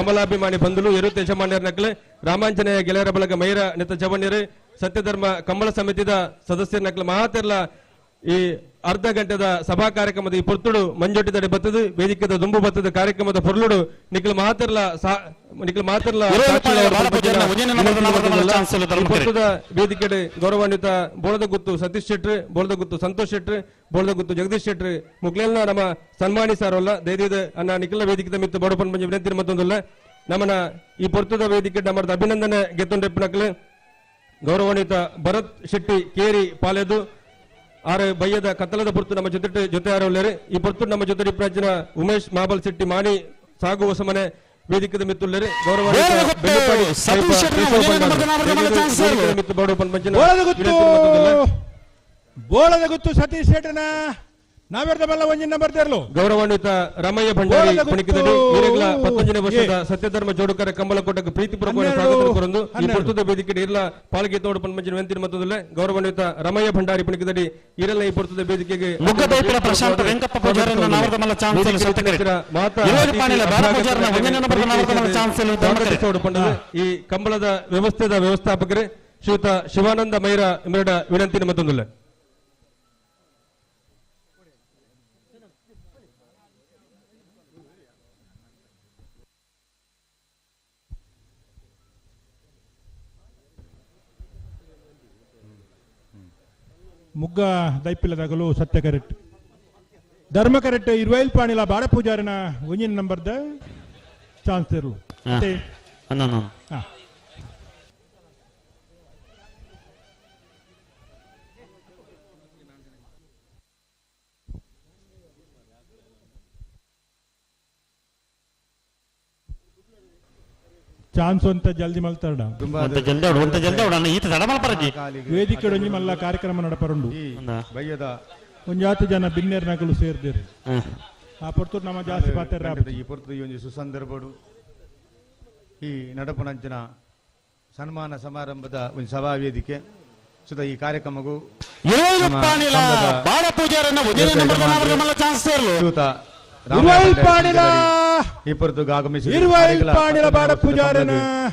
ಕಮಲಾಭಿಮಾನಿ ಬಂಧುಲು ಎರು ಯಜಮಾನ್ಯರ ನಕಲೆ ರಾಮಾಂಜನೇಯ ಗೆಳೆಯರ ಬಳಗ ಮೈರ ನೆತ್ತ ಜವಣ್ಯರು ಸತ್ಯಧರ್ಮ ಕಮಲ ಸಮಿತಿದ ಸದಸ್ಯರ ನಕಲ ಮಾತೆಲ್ಲ ಈ ಅರ್ಧ ಗಂಟೆದ ಸಭಾ ಕಾರ್ಯಕ್ರಮದ ಈ ಪೊರ್ತುಡು ಮಂಜೊಟ್ಟಿದಡೆ ಬತ್ತದು ವೇದಿಕೆದ ದುಂಬು ಬತ್ತದ ಕಾರ್ಯಕ್ರಮದ ಪೊರ್ಲುಡು ನಿಖಿಲ್ ಮಾತಿರ್ಲ ನಿಖಿಲ್ ಮಾತಿರ್ಲ ಪೊರ್ತುದ ವೇದಿಕೆಡೆ ಗೌರವಾನ್ವಿತ ಬೋಳದ ಗುತ್ತು ಸತೀಶ್ ಶೆಟ್ರು, ಬೋಳದ ಗುತ್ತು ಸಂತೋಷ್ ಶೆಟ್ರು, ಬೋಳದ ಗುತ್ತು ಜಗದೀಶ್ ಶೆಟ್ರು ಮುಕ್ಲೆಲ್ಲ ನಮ್ಮ ಸನ್ಮಾನಿಸಾರಲ್ಲ ಧೈರ್ಯದ ಅನ್ನ ನಿಖಿಲ ವೇದಿಕೆದ ಮಿತ್ತು ಬಡಪನ್ ಮಂಜು ವಿನಂತಿ ಮತ್ತೊಂದುಲ್ಲ. ನಮ್ಮನ ಈ ಪೊರ್ತುದ ವೇದಿಕೆ ನಮ್ಮದ ಅಭಿನಂದನೆ ಗೆತ್ತೊಂಡೆಪ್ಪನಕ್ಲೆ ಗೌರವಾನ್ವಿತ ಭರತ್ ಶೆಟ್ಟಿ ಕೇರಿ ಪಾಲೆದು ಆರು ಬಯ್ಯದ ಕತ್ತಲದ ಪೊರ್ತು ನಮ್ಮ ಜೊತೆ ಜೊತೆ ಆರೋಲ್ಲೇರು. ಈ ಪೊರ್ತು ನಮ್ಮ ಜೊತೆ ಪ್ರಾಚೀನ ಉಮೇಶ್ ಮಾಬಲ್ ಶೆಟ್ಟಿ ಮಾಣಿ ಸಾಗು ಹೊಸಮನೆ ವೇದಿಕೆದ ಮಿತ್ತುಲ್ಲೇರು. ಬೋಳದ ಗುತ್ತು ಸತೀಶ್ ಶೆಟ್ಟನ ನಾವೆರ್ದ ಬಲ್ಲ ಒಂಜಿ ನಂಬರ್ ತೇರ್ಲು. ಗೌರವಾನ್ವಿತ ರಾಮಯ್ಯ ಭಂಡಾರಿ ಪುಣಿಕದಡಿ ವೀರಗ್ಲ 19ನೇ ವರ್ಷದ ಸತ್ಯಧರ್ಮ ಜೋಡುಕರ ಕಂಬಲಕೋಟಕ್ಕೆ ಪ್ರೀತಿಪೂರ್ವಕ ಸ್ವಾಗತ ಕೋರಂದು ಈ ಪೊರ್ತುದ ವೇದಿಕೆ ಇರ್ಲ ಪಾಲ್ಗೆ ತೋಡು ಪನ್ಮಂಜಿನ ವೆಂತಿನ ಮತ್ತೊಂದಲ್ಲ ಗೌರವಾನ್ವಿತ ರಾಮಯ್ಯ ಭಂಡಾರಿ ಪುಣಿಕದಡಿ ಇರಲ್ಲ ಈ ಪೊರ್ತುದ ವೇದಿಕೆಗೆ ಪ್ರಶಾಂತ ವೆಂಕಪ್ಪ ಪೂಜಾರನ್ನ ನಾವರ್ದ ಮಲ್ಲ ಚಾನ್ಸ್ ಈ ಕಂಬಳದ ವ್ಯವಸ್ಥೆದ ವ್ಯವಸ್ಥಾಪಕರೇ ಶ್ರೀಯುತ ಶಿವಾನಂದ ಮೈರ ಇಮೆರಡ ವಿನಂತಿನ ಮತ್ತೊಂದಲ್ಲ. ಮುಗ್ಗ ದೈಪಿಲ್ಲದಾಗಲು ಸತ್ಯ ಕರೆಕ್ಟ್ ಧರ್ಮ ಕರೆಕ್ಟ್ ಇರುವೈಲ್ ಪಾಣಿಲ ಬಾಡ ಪೂಜಾರಿನ ಒಂಜಿನ ನಂಬರ್ದ ಚಾನ್ಸ್ ಇರು. ಚಾನ್ಸ್ ಅಂತ ಜಲ್ದಿ ಮಲ್ತಾಡ ವೇದಿಕೆ ಒಂಜಿ ಮಲ್ಲ ಕಾರ್ಯಕ್ರಮ ನಡಪರುಂಡು ಒಂಜಾತಿ ಜನ ಬಿನ್ನೇರ್ ನಗಲು ಸೇರ್ದಿರು ಆ ಪೊರ್ತು ನಮ್ಮ ಜಾಸ್ತಿ ಪಾತ್ರ ಈ ಪೊರ್ತು ಈ ಒಂಜಿ ಸುಸಂದರ್ಭಡು ಈ ನಡಪುನಂಚಿನ ಸನ್ಮಾನ ಸಮಾರಂಭದ ಒಂದು ಸಭಾ ವೇದಿಕೆ ಸುತ ಈ ಕಾರ್ಯಕ್ರಮಗೂ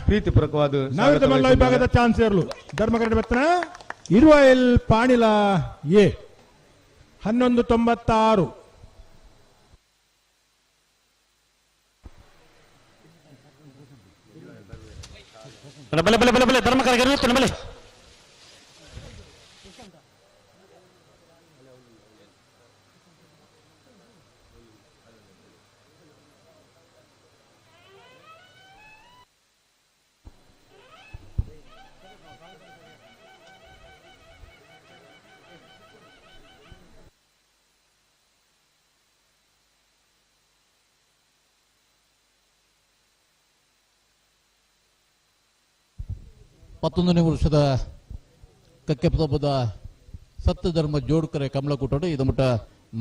ಪ್ರೀತಿಪೂರ್ವಕವಾದ ವಿಭಾಗದ ಚಾನ್ಸ್ ಇರಲು ಧರ್ಮಕರಣ ಬರ್ತನ ಇರುವೈಲ್ ಪಾಣಿಲ ಎ 11.96. ಬಲೆ ಬಲೆ ಬಲೆ ಬಲೆ ಧರ್ಮಕರ ಬಲೆ ಪತ್ತೊಂದನೇ ವರ್ಷದ ಕಕ್ಕೆಪದ ಸತ್ಯಧರ್ಮ ಜೋಡ್ಕರೆ ಕಮಲಕೂಟಡು ಇದು ಮುಟ್ಟ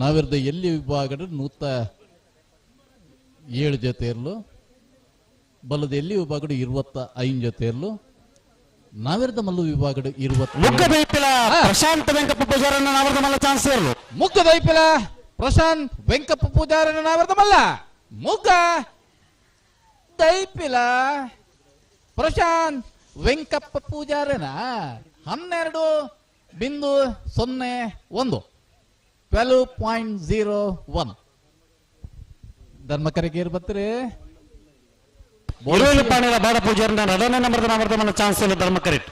ನಾವಿರದ ಎಲ್ಲಿ ವಿಭಾಗದ 107 ಜೊತೆ ಇರಲು, ಬಲದ ಎಲ್ಲಿ ವಿಭಾಗಡು 25 ಜೊತೆ ಇರಲು, ನಾವಿರದ ಮಲ್ಲು ವಿಭಾಗಡು 20. ಮುಗ್ಗದೈಪಿಲ ಪ್ರಶಾಂತ್ ವೆಂಕಪ್ಪ ಪೂಜಾರನ್ನ ನಾವರದ ಮಲ್ಲ ಚಾನ್ಸ್ ಇರಲು. ಮುಗ್ಗದೈಪಿಲ ಪ್ರಶಾಂತ್ ವೆಂಕಪ್ಪ ಪೂಜಾರನ್ನ ನಾವರದ ಮಲ್ಲ. ಮುಗ್ಗ ದೈಪಿಲ ಪ್ರಶಾಂತ್ ವೆಂಕಪ್ಪ ಪೂಜಾರನ 12.01 12.01. ಧರ್ಮಕರಿಗೆ ಬರ್ತಾರೆ. ಪಾಣಿಲ ಬಾಡ ಪೂಜಾರನ 2ನೇ ನಂಬರ್ದ ನಾವರದ ಮಲ್ಲ ಚಾನ್ಸ್ ಇಲ್ಲ ಧರ್ಮಕರಿಟ್.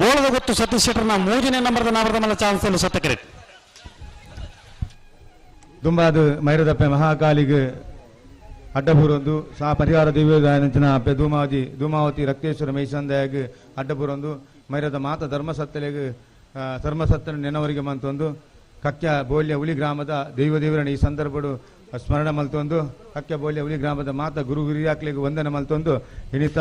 ಬೋಳದ ಗೊತ್ತು ಸತೀಶ್ ಶೆಟ್ಟರ್ನ 3ನೇ ನಂಬರ್ದ ನಾವರದ ಮಲ್ಲ ಚಾನ್ಸ್ ಇಲ್ಲ ಸತ್ಯಕರಿಟ್. ದುಂಬಾದು ಮೈರದಪ್ಪೆ ಮಹಾಕಾಲಿಗೆ ಅಡ್ಡಪುರೊಂದು ಸಾ ಪರಿವಾರ ದಿವ್ಯೋದಯನಂಚಿನ ಅಪ್ಪೆ ಧೂಮಾವತಿ ಧೂಮಾವತಿ ರಕ್ತೇಶ್ವರ ಮೈಸಂದಯಾಗ ಅಡ್ಡಪುರೊಂದು ಮೈರದ ಮಾತ ಧರ್ಮಸತ್ತಲೆಗೆ ಧರ್ಮಸತ್ತನ ನೆನವರಿಗೆ ಮಂತೊಂದು ಕಕ್ಯ ಬೋಲ್ಯ ಹುಲಿ ಗ್ರಾಮದ ದೈವ ದೇವರನ್ನ ಈ ಸಂದರ್ಭಡು ಸ್ಮರಣ ಮಲ್ತೊಂದು ಕಕ್ಯ ಬೋಲ್ಯ ಹುಲಿ ಗ್ರಾಮದ ಮಾತ ಗುರು ಹಿರಿಯಾಕ್ಲಿಗೆ ವಂದನೆ ಮಲ್ತೊಂದು ಇನಿತ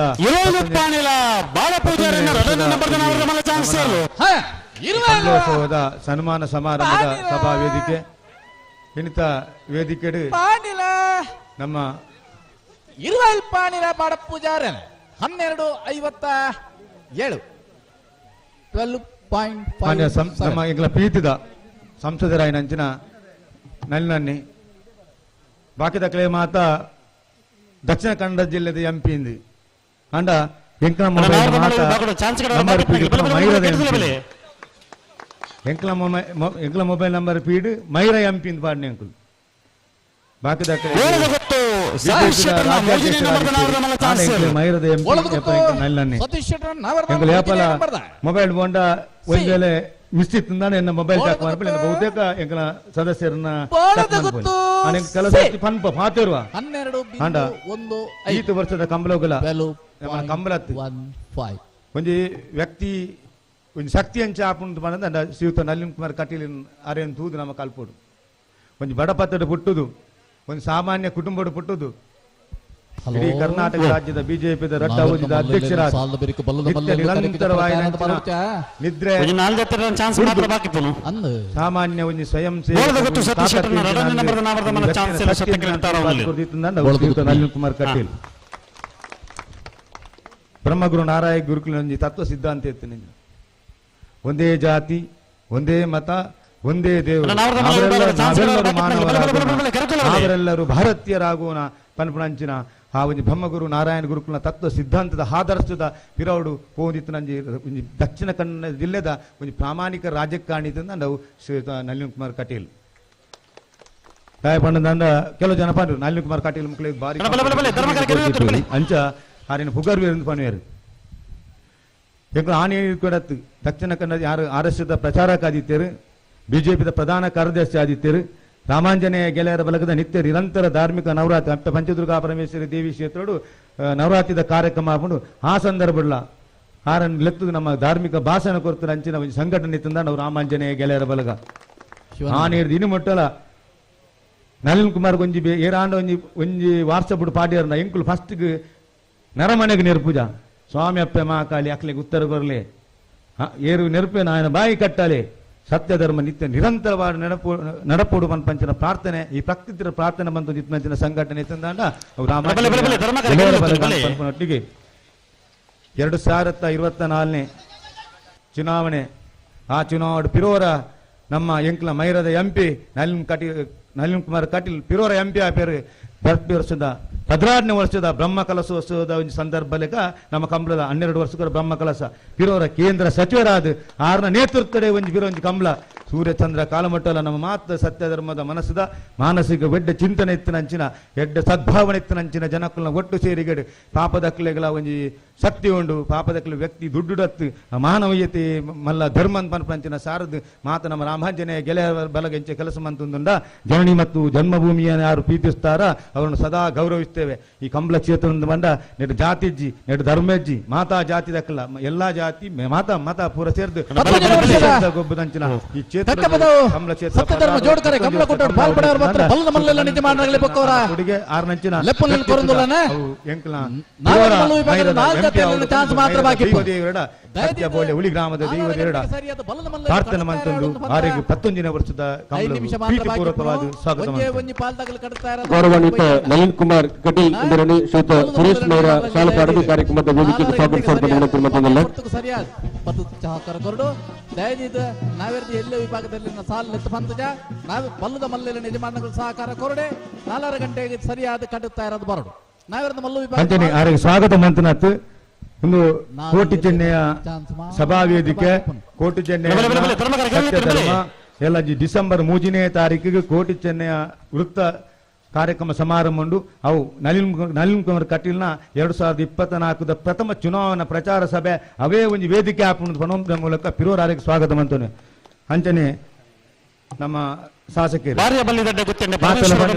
ಕಮಲೋತ್ಸವದ ಸನ್ಮಾನ ಸಮಾರಂಭದ ಸಭಾ ವೇದಿಕೆ ಇನಿತ ವೇದಿಕೆ ನಮ್ಮ ಇರುವಲ್ ಪಾಣಿಲ ಬಾಡ ಪೂಜಾರನ 12.57 12.5. ನಮ್ಮ ಎಂಗ್ಲ ಪ್ರೀತಿದ ಸಂಸದರಾಯನಂಚಿನ ನಲ್ಲಿನನ್ನಿ ಬಾಕಿದ ಕ್ಲೇ ಮಾತ ದಕ್ಷಿಣ ಕನ್ನಡ ಜಿಲ್ಲೆದ ಎಂ ಪಿ ಇಂದಿ ಅಂಡ ಎಂಕ್ಲ ಮೊಬೈಲ್ ಮಾತ ನಂಬರ್ ಪೀಡ್ ಮೈರದ ಎಂಕ್ಲ mobile number feed Myra M P ಇಂದ ಪಾಡ್ನೆ ಅಂಕುಲ್. ಬಾಕಿದ ಮೈರದ ಎಂ ಮೊಬೈಲ್ ಬೋಂಡ ಒಂದೇಲೆ ಮಿಸ್ ಇತ್ತಂದಾನೆ ಎನ್ನ ಮೊಬೈಲ್ ಚಾಕ್ ಮಾಡ್ಬಿಲ್ಲ ಬಹುತೇಕ ಎಂಕಲ ಸದಸ್ಯರನ್ನ ಕೆಲಸ ಪನ್ಪ ಪಾತಿರುವ ಅಂಡ ಈತ ವರ್ಷದ ಕಂಬಲೋಗಲ ನಮ್ಮ ಕಂಬಲತ್ತು ಒಂಜಿ ವ್ಯಕ್ತಿ ಒಂಜಿ ಶಕ್ತಿ ಅಂಚ ಆಪುಂಡು ಪಂಡ ಅಂಡ ಶ್ರೀಯುತ ನಳಿನ್ ಕುಮಾರ್ ಕಟೀಲ್ ಅರೇನ್ ತೂದು ನಮ್ಮ ಕಲ್ಪೋಡು. ಒಂಜಿ ಬಡಪತ್ತಡು ಪುಟ್ಟುದು, ಒಂದು ಸಾಮಾನ್ಯ ಕುಟುಂಬಡು ಪುಟ್ಟುದು, ಇಡೀ ಕರ್ನಾಟಕ ರಾಜ್ಯದ ಬಿಜೆಪಿದ ರಡ್ಡ ಅವಧಿದ ಅಧ್ಯಕ್ಷರಾದ ನಿರಂತರವಾಗಿ ನಿದ್ರೆ ಸಾಮಾನ್ಯ ಒಂದು ಸ್ವಯಂ ನಳಿನ್ ಕುಮಾರ್ ಕಟೀಲ್ ಬ್ರಹ್ಮಗುರು ನಾರಾಯಣ ಗುರುಕುಲ ಒಂಜಿ ತತ್ವ ಸಿದ್ಧಾಂತ ಇತ್ತು. ಒಂದೇ ಜಾತಿ, ಒಂದೇ ಮತ, ಒಂದೇ ದೇವರು, ನಾವೆಲ್ಲರೂ ಮಾನವರಾಗೋಣ, ನಾವೆಲ್ಲರೂ ಭಾರತೀಯರಾಗೋಣ ಪನ್ಪುಣಂಚಿನ ಆ ಒಂಜಿ ಬ್ರಹ್ಮಗುರು ನಾರಾಯಣ ಗುರುಕುಲನ ತತ್ವ ಸಿದ್ಧಾಂತದ ಆದರ್ಶದ ಪಿರೌಡು ಪೋಂದಿತ್ತು ನಂಜಿ ಒಂಜಿ ದಕ್ಷಿಣ ಕನ್ನಡ ಜಿಲ್ಲೆದ ಒಂಜಿ ಪ್ರಾಮಾಣಿಕ ರಾಜಕಾರಣಿ ನಾವು ಶ್ರೀಯುತ ನಳಿನ್ ಕುಮಾರ್ ಕಟೀಲ್. ಪಂಡ ಕೆಲವು ಜನ ಪಂಡ್ರು ನಳಿನ್ ಕುಮಾರ್ ಕಟೀಲ್ ಮುಕ್ಳಿಗೆ ಬಾರಿ ಅಂಚ ಆರಿನ ಪುಗರ್ವೇರು ಪನ್ವೇರು. ಎಂಕುಲು ಆನೆ ಕೊಡತ್ತು ದಕ್ಷಿಣ ಕನ್ನಡ ಯಾರು ಆರ್ ಎಸ್ ಪ್ರಚಾರಕ ಆದಿತ್ಯರು, ಬಿಜೆಪಿದ ಪ್ರಧಾನ ಕಾರ್ಯದರ್ಶಿ ಆದಿತ್ಯರು, ರಾಮಾಂಜನೇಯ ಗೆಳೆಯರ ಬಲಗದ ನಿತ್ಯ ನಿರಂತರ ಧಾರ್ಮಿಕ ನವರಾತ್ರಿ ಅಪ್ಪ ಪಂಚದುರ್ಗಾ ಪರಮೇಶ್ವರಿ ದೇವಿ ಕ್ಷೇತ್ರಡು ನವರಾತ್ರಿದ ಕಾರ್ಯಕ್ರಮ ಹಾಕೊಂಡು ಆ ಸಂದರ್ಭಲ್ಲ ಆರನ್ ಲೆತ್ತದು ನಮ್ಮ ಧಾರ್ಮಿಕ ಭಾಷಣ ಕೊರತು ಅಂಚಿನ ಒಂದು ಸಂಘಟನೆ ತಂದ ನಾವು ರಾಮಾಂಜನೇಯ ಗೆಳೆಯರ ಬಲಗ ಆ ನೀರು ಇನ್ನು ಮುಟ್ಟಲ ನಳಿನ್ ಕುಮಾರ್ ಒಂಜಿ ಏರಾಂಡ ಒಂಜಿ ಒಂಜಿ ವಾಟ್ಸಪ್ ಪಾಡಿಯರ್ನ ಎಂಕುಲು ಫಸ್ಟ್ ನರಮನೆಗೆ ನೆರ್ಪೂಜಾ ಸ್ವಾಮಿ ಅಪ್ಪೆ ಮಹಾಕಾಳಿ ಅಕ್ಲಿಗೆ ಉತ್ತರ ಬರಲಿ ಏರು ನೆರಪೆ ನಾಯನ ಬಾಯಿ ಕಟ್ಟಾಲೆ ಸತ್ಯ ಧರ್ಮ ನಿತ್ಯ ನಿರಂತರವಾದ ನಡಪೋಡು ಪಂಚನ ಪ್ರಾರ್ಥನೆ ಈ ಪ್ರಕೃತಿಯ ಪ್ರಾರ್ಥನೆ ಬಂತು ನಿತ್ಯಂಚಿನ ಸಂಘಟನೆ ತಂದಾಂಡ ಒಟ್ಟಿಗೆ 2024 ಚುನಾವಣೆ ಆ ಚುನಾವಣೆ ಪಿರೋರ ನಮ್ಮ ಎಂಕ್ಲ ಮೈರದ ಎಂ ಪಿ ನಳಿನ್ ಕಟೀಲ್ ನಳಿನ್ ಕುಮಾರ್ ಕಟೀಲ್ ಪಿರೋರ ಎಂ ಪಿ ಆಪೇರು ವರ್ಷದ 12ನೇ ವರ್ಷದ ಬ್ರಹ್ಮ ಕಲಶೋತ್ಸವದ ಒಂದು ಸಂದರ್ಭ ನಮ್ಮ ಕಂಬಳದ 12 ವರ್ಷಗಳ ಬ್ರಹ್ಮ ಕಲಶ ಪಿರೋರ ಕೇಂದ್ರ ಸಚಿವರಾದ ಆರ್ನ ನೇತೃತ್ವದ ಒಂದು ಬಿರೋಂಜಿ ಕಂಬಳ ಸೂರ್ಯಚಂದ್ರ ಕಾಲಮಟ್ಟಲ ನಮ್ಮ ಮಾತ್ರ ಸತ್ಯ ಧರ್ಮದ ಮನಸ್ಸದ ಮಾನಸಿಕ ಎಡ್ಡ ಚಿಂತನೆ ಇತ್ತಿನಂಚಿನ ಎಡ್ಡ ಸದ್ಭಾವನೆ ಇತ್ತಿನಂಚಿನ ಜನಕ್ಕಲ್ನ ಒಟ್ಟು ಸೇರಿಗಡು ಪಾಪದಕ್ಲೆಗಳ ಒಂಜಿ ಶಕ್ತಿ ಉಂಡು ಪಾಪದಕ್ಲೆ ವ್ಯಕ್ತಿ ದುಡ್ಡುಡತ್ತು ಮಾನವೀಯತೆ ಮಲ್ಲ ಧರ್ಮ ಪನ್ಪಂಚಿನ ಸಾರದು ಮಾತ ನಮ್ಮ ರಾಮಾಂಜನೇಯ ಗೆಳೆಯ ಬಲಗೆಂಚೆ ಕೆಲಸ ಮಂತುಂದುಂಡ ಜನನಿ ಮತ್ತು ಜನ್ಮಭೂಮಿಯನ್ನು ಯಾರು ಪ್ರೀತಿಸ್ತಾರ ಅವರನ್ನು ಸದಾ ಗೌರವಿಸ್ತೇವೆ. ಈ ಕಂಬಳ ಕ್ಷೇತ್ರ ಬಂಡ ನೆಡು ಜಾತಿಜ್ಜಿ ನೆಡು ಧರ್ಮಜ್ಜಿ ಮಾತಾ ಜಾತಿ ದಕ್ಕಲ್ಲ ಎಲ್ಲಾ ಜಾತಿ ಮಾತಾ ಮತ ಪೂರ ಸೇರ್ದು ಗೊಬ್ಬದಂಚಿನ ಈ ಕ್ಷೇತ್ರ ಕಂಬಳ ಕ್ಷೇತ್ರ ಹುಳಿ ಗ್ರಾಮದ ದೈವದೇರಡ ಪ್ರಾರ್ಥನೆ ಮಂತಂದು ಆರಿಗೆ 19ನೇ ವರ್ಷದ ಪ್ರೀತಿಪೂರ್ವಕವಾದ ಸ್ವಾಗತ. ಗೌರವಾನ್ವಿತ ನಳಿನ್ ಕುಮಾರ್ ಕಟೀಲ್ ಇಂದರನ್ನು ಶ್ರೀಯುತ ಸುರೇಶ್ ಮೇರ ಶಾಲಪಾಡದ ಕಾರ್ಯಕ್ರಮದ ವೇದಿಕೆಗೆ ಸ್ವಾಗತಿಸಲ್ಪಟ್ಟಿದೆ. ಸರಿಯಾದ ದಯದಿದ್ದು ನಾವೆರ್ದು ಎಲ್ಲೇ ವಿಭಾಗದಲ್ಲಿ ಸಾಲು ನೆತ್ತು ಬಂತಜ ನಾವು ಬಲ್ಲದ ಮಲ್ಲೆಲ್ಲ ಯಜಮಾನಗಳು ಸಹಕಾರ ಕೊರಡೆ 4 ಗಂಟೆಗೆ ಸರಿಯಾದ ಕಟ್ಟುತ್ತಾ ಇರೋದು ಬರೋಡು ನಾವೆರ್ದು ಮಲ್ಲು ವಿಭಾಗ ಸ್ವಾಗತ ಮಂತನಾಥ್. ಒಂದು ಕೋಟಿ ಚೆನ್ನೆಯ ಸಭಾ ವೇದಿಕೆ ಕೋಟಿ ಚೆನ್ನೆಯ ಧರ್ಮ ಎಲ್ಲ ಡಿಸೆಂಬರ್ 3ನೇ ತಾರೀಕಿಗೆ ಕೋಟಿ ಚೆನ್ನೆಯ ವೃತ್ತ ಕಾರ್ಯಕ್ರಮ ಸಮಾರಂಭ ಉಂಡು. ಅವು ನಳಿನ್ ಕುಮಾರ್ ಕಟೀಲ್ನ 2024 ಪ್ರಥಮ ಚುನಾವಣಾ ಪ್ರಚಾರ ಸಭೆ ಅವೇ ಒಂದು ವೇದಿಕೆ ಆಪುಣ ಮೂಲಕ ಪಿರೋರಾರಿಗೆ ಸ್ವಾಗತ ಮಂತನೆ. ಅಂಚನೆ ನಮ್ಮ ಶಾಸಕರು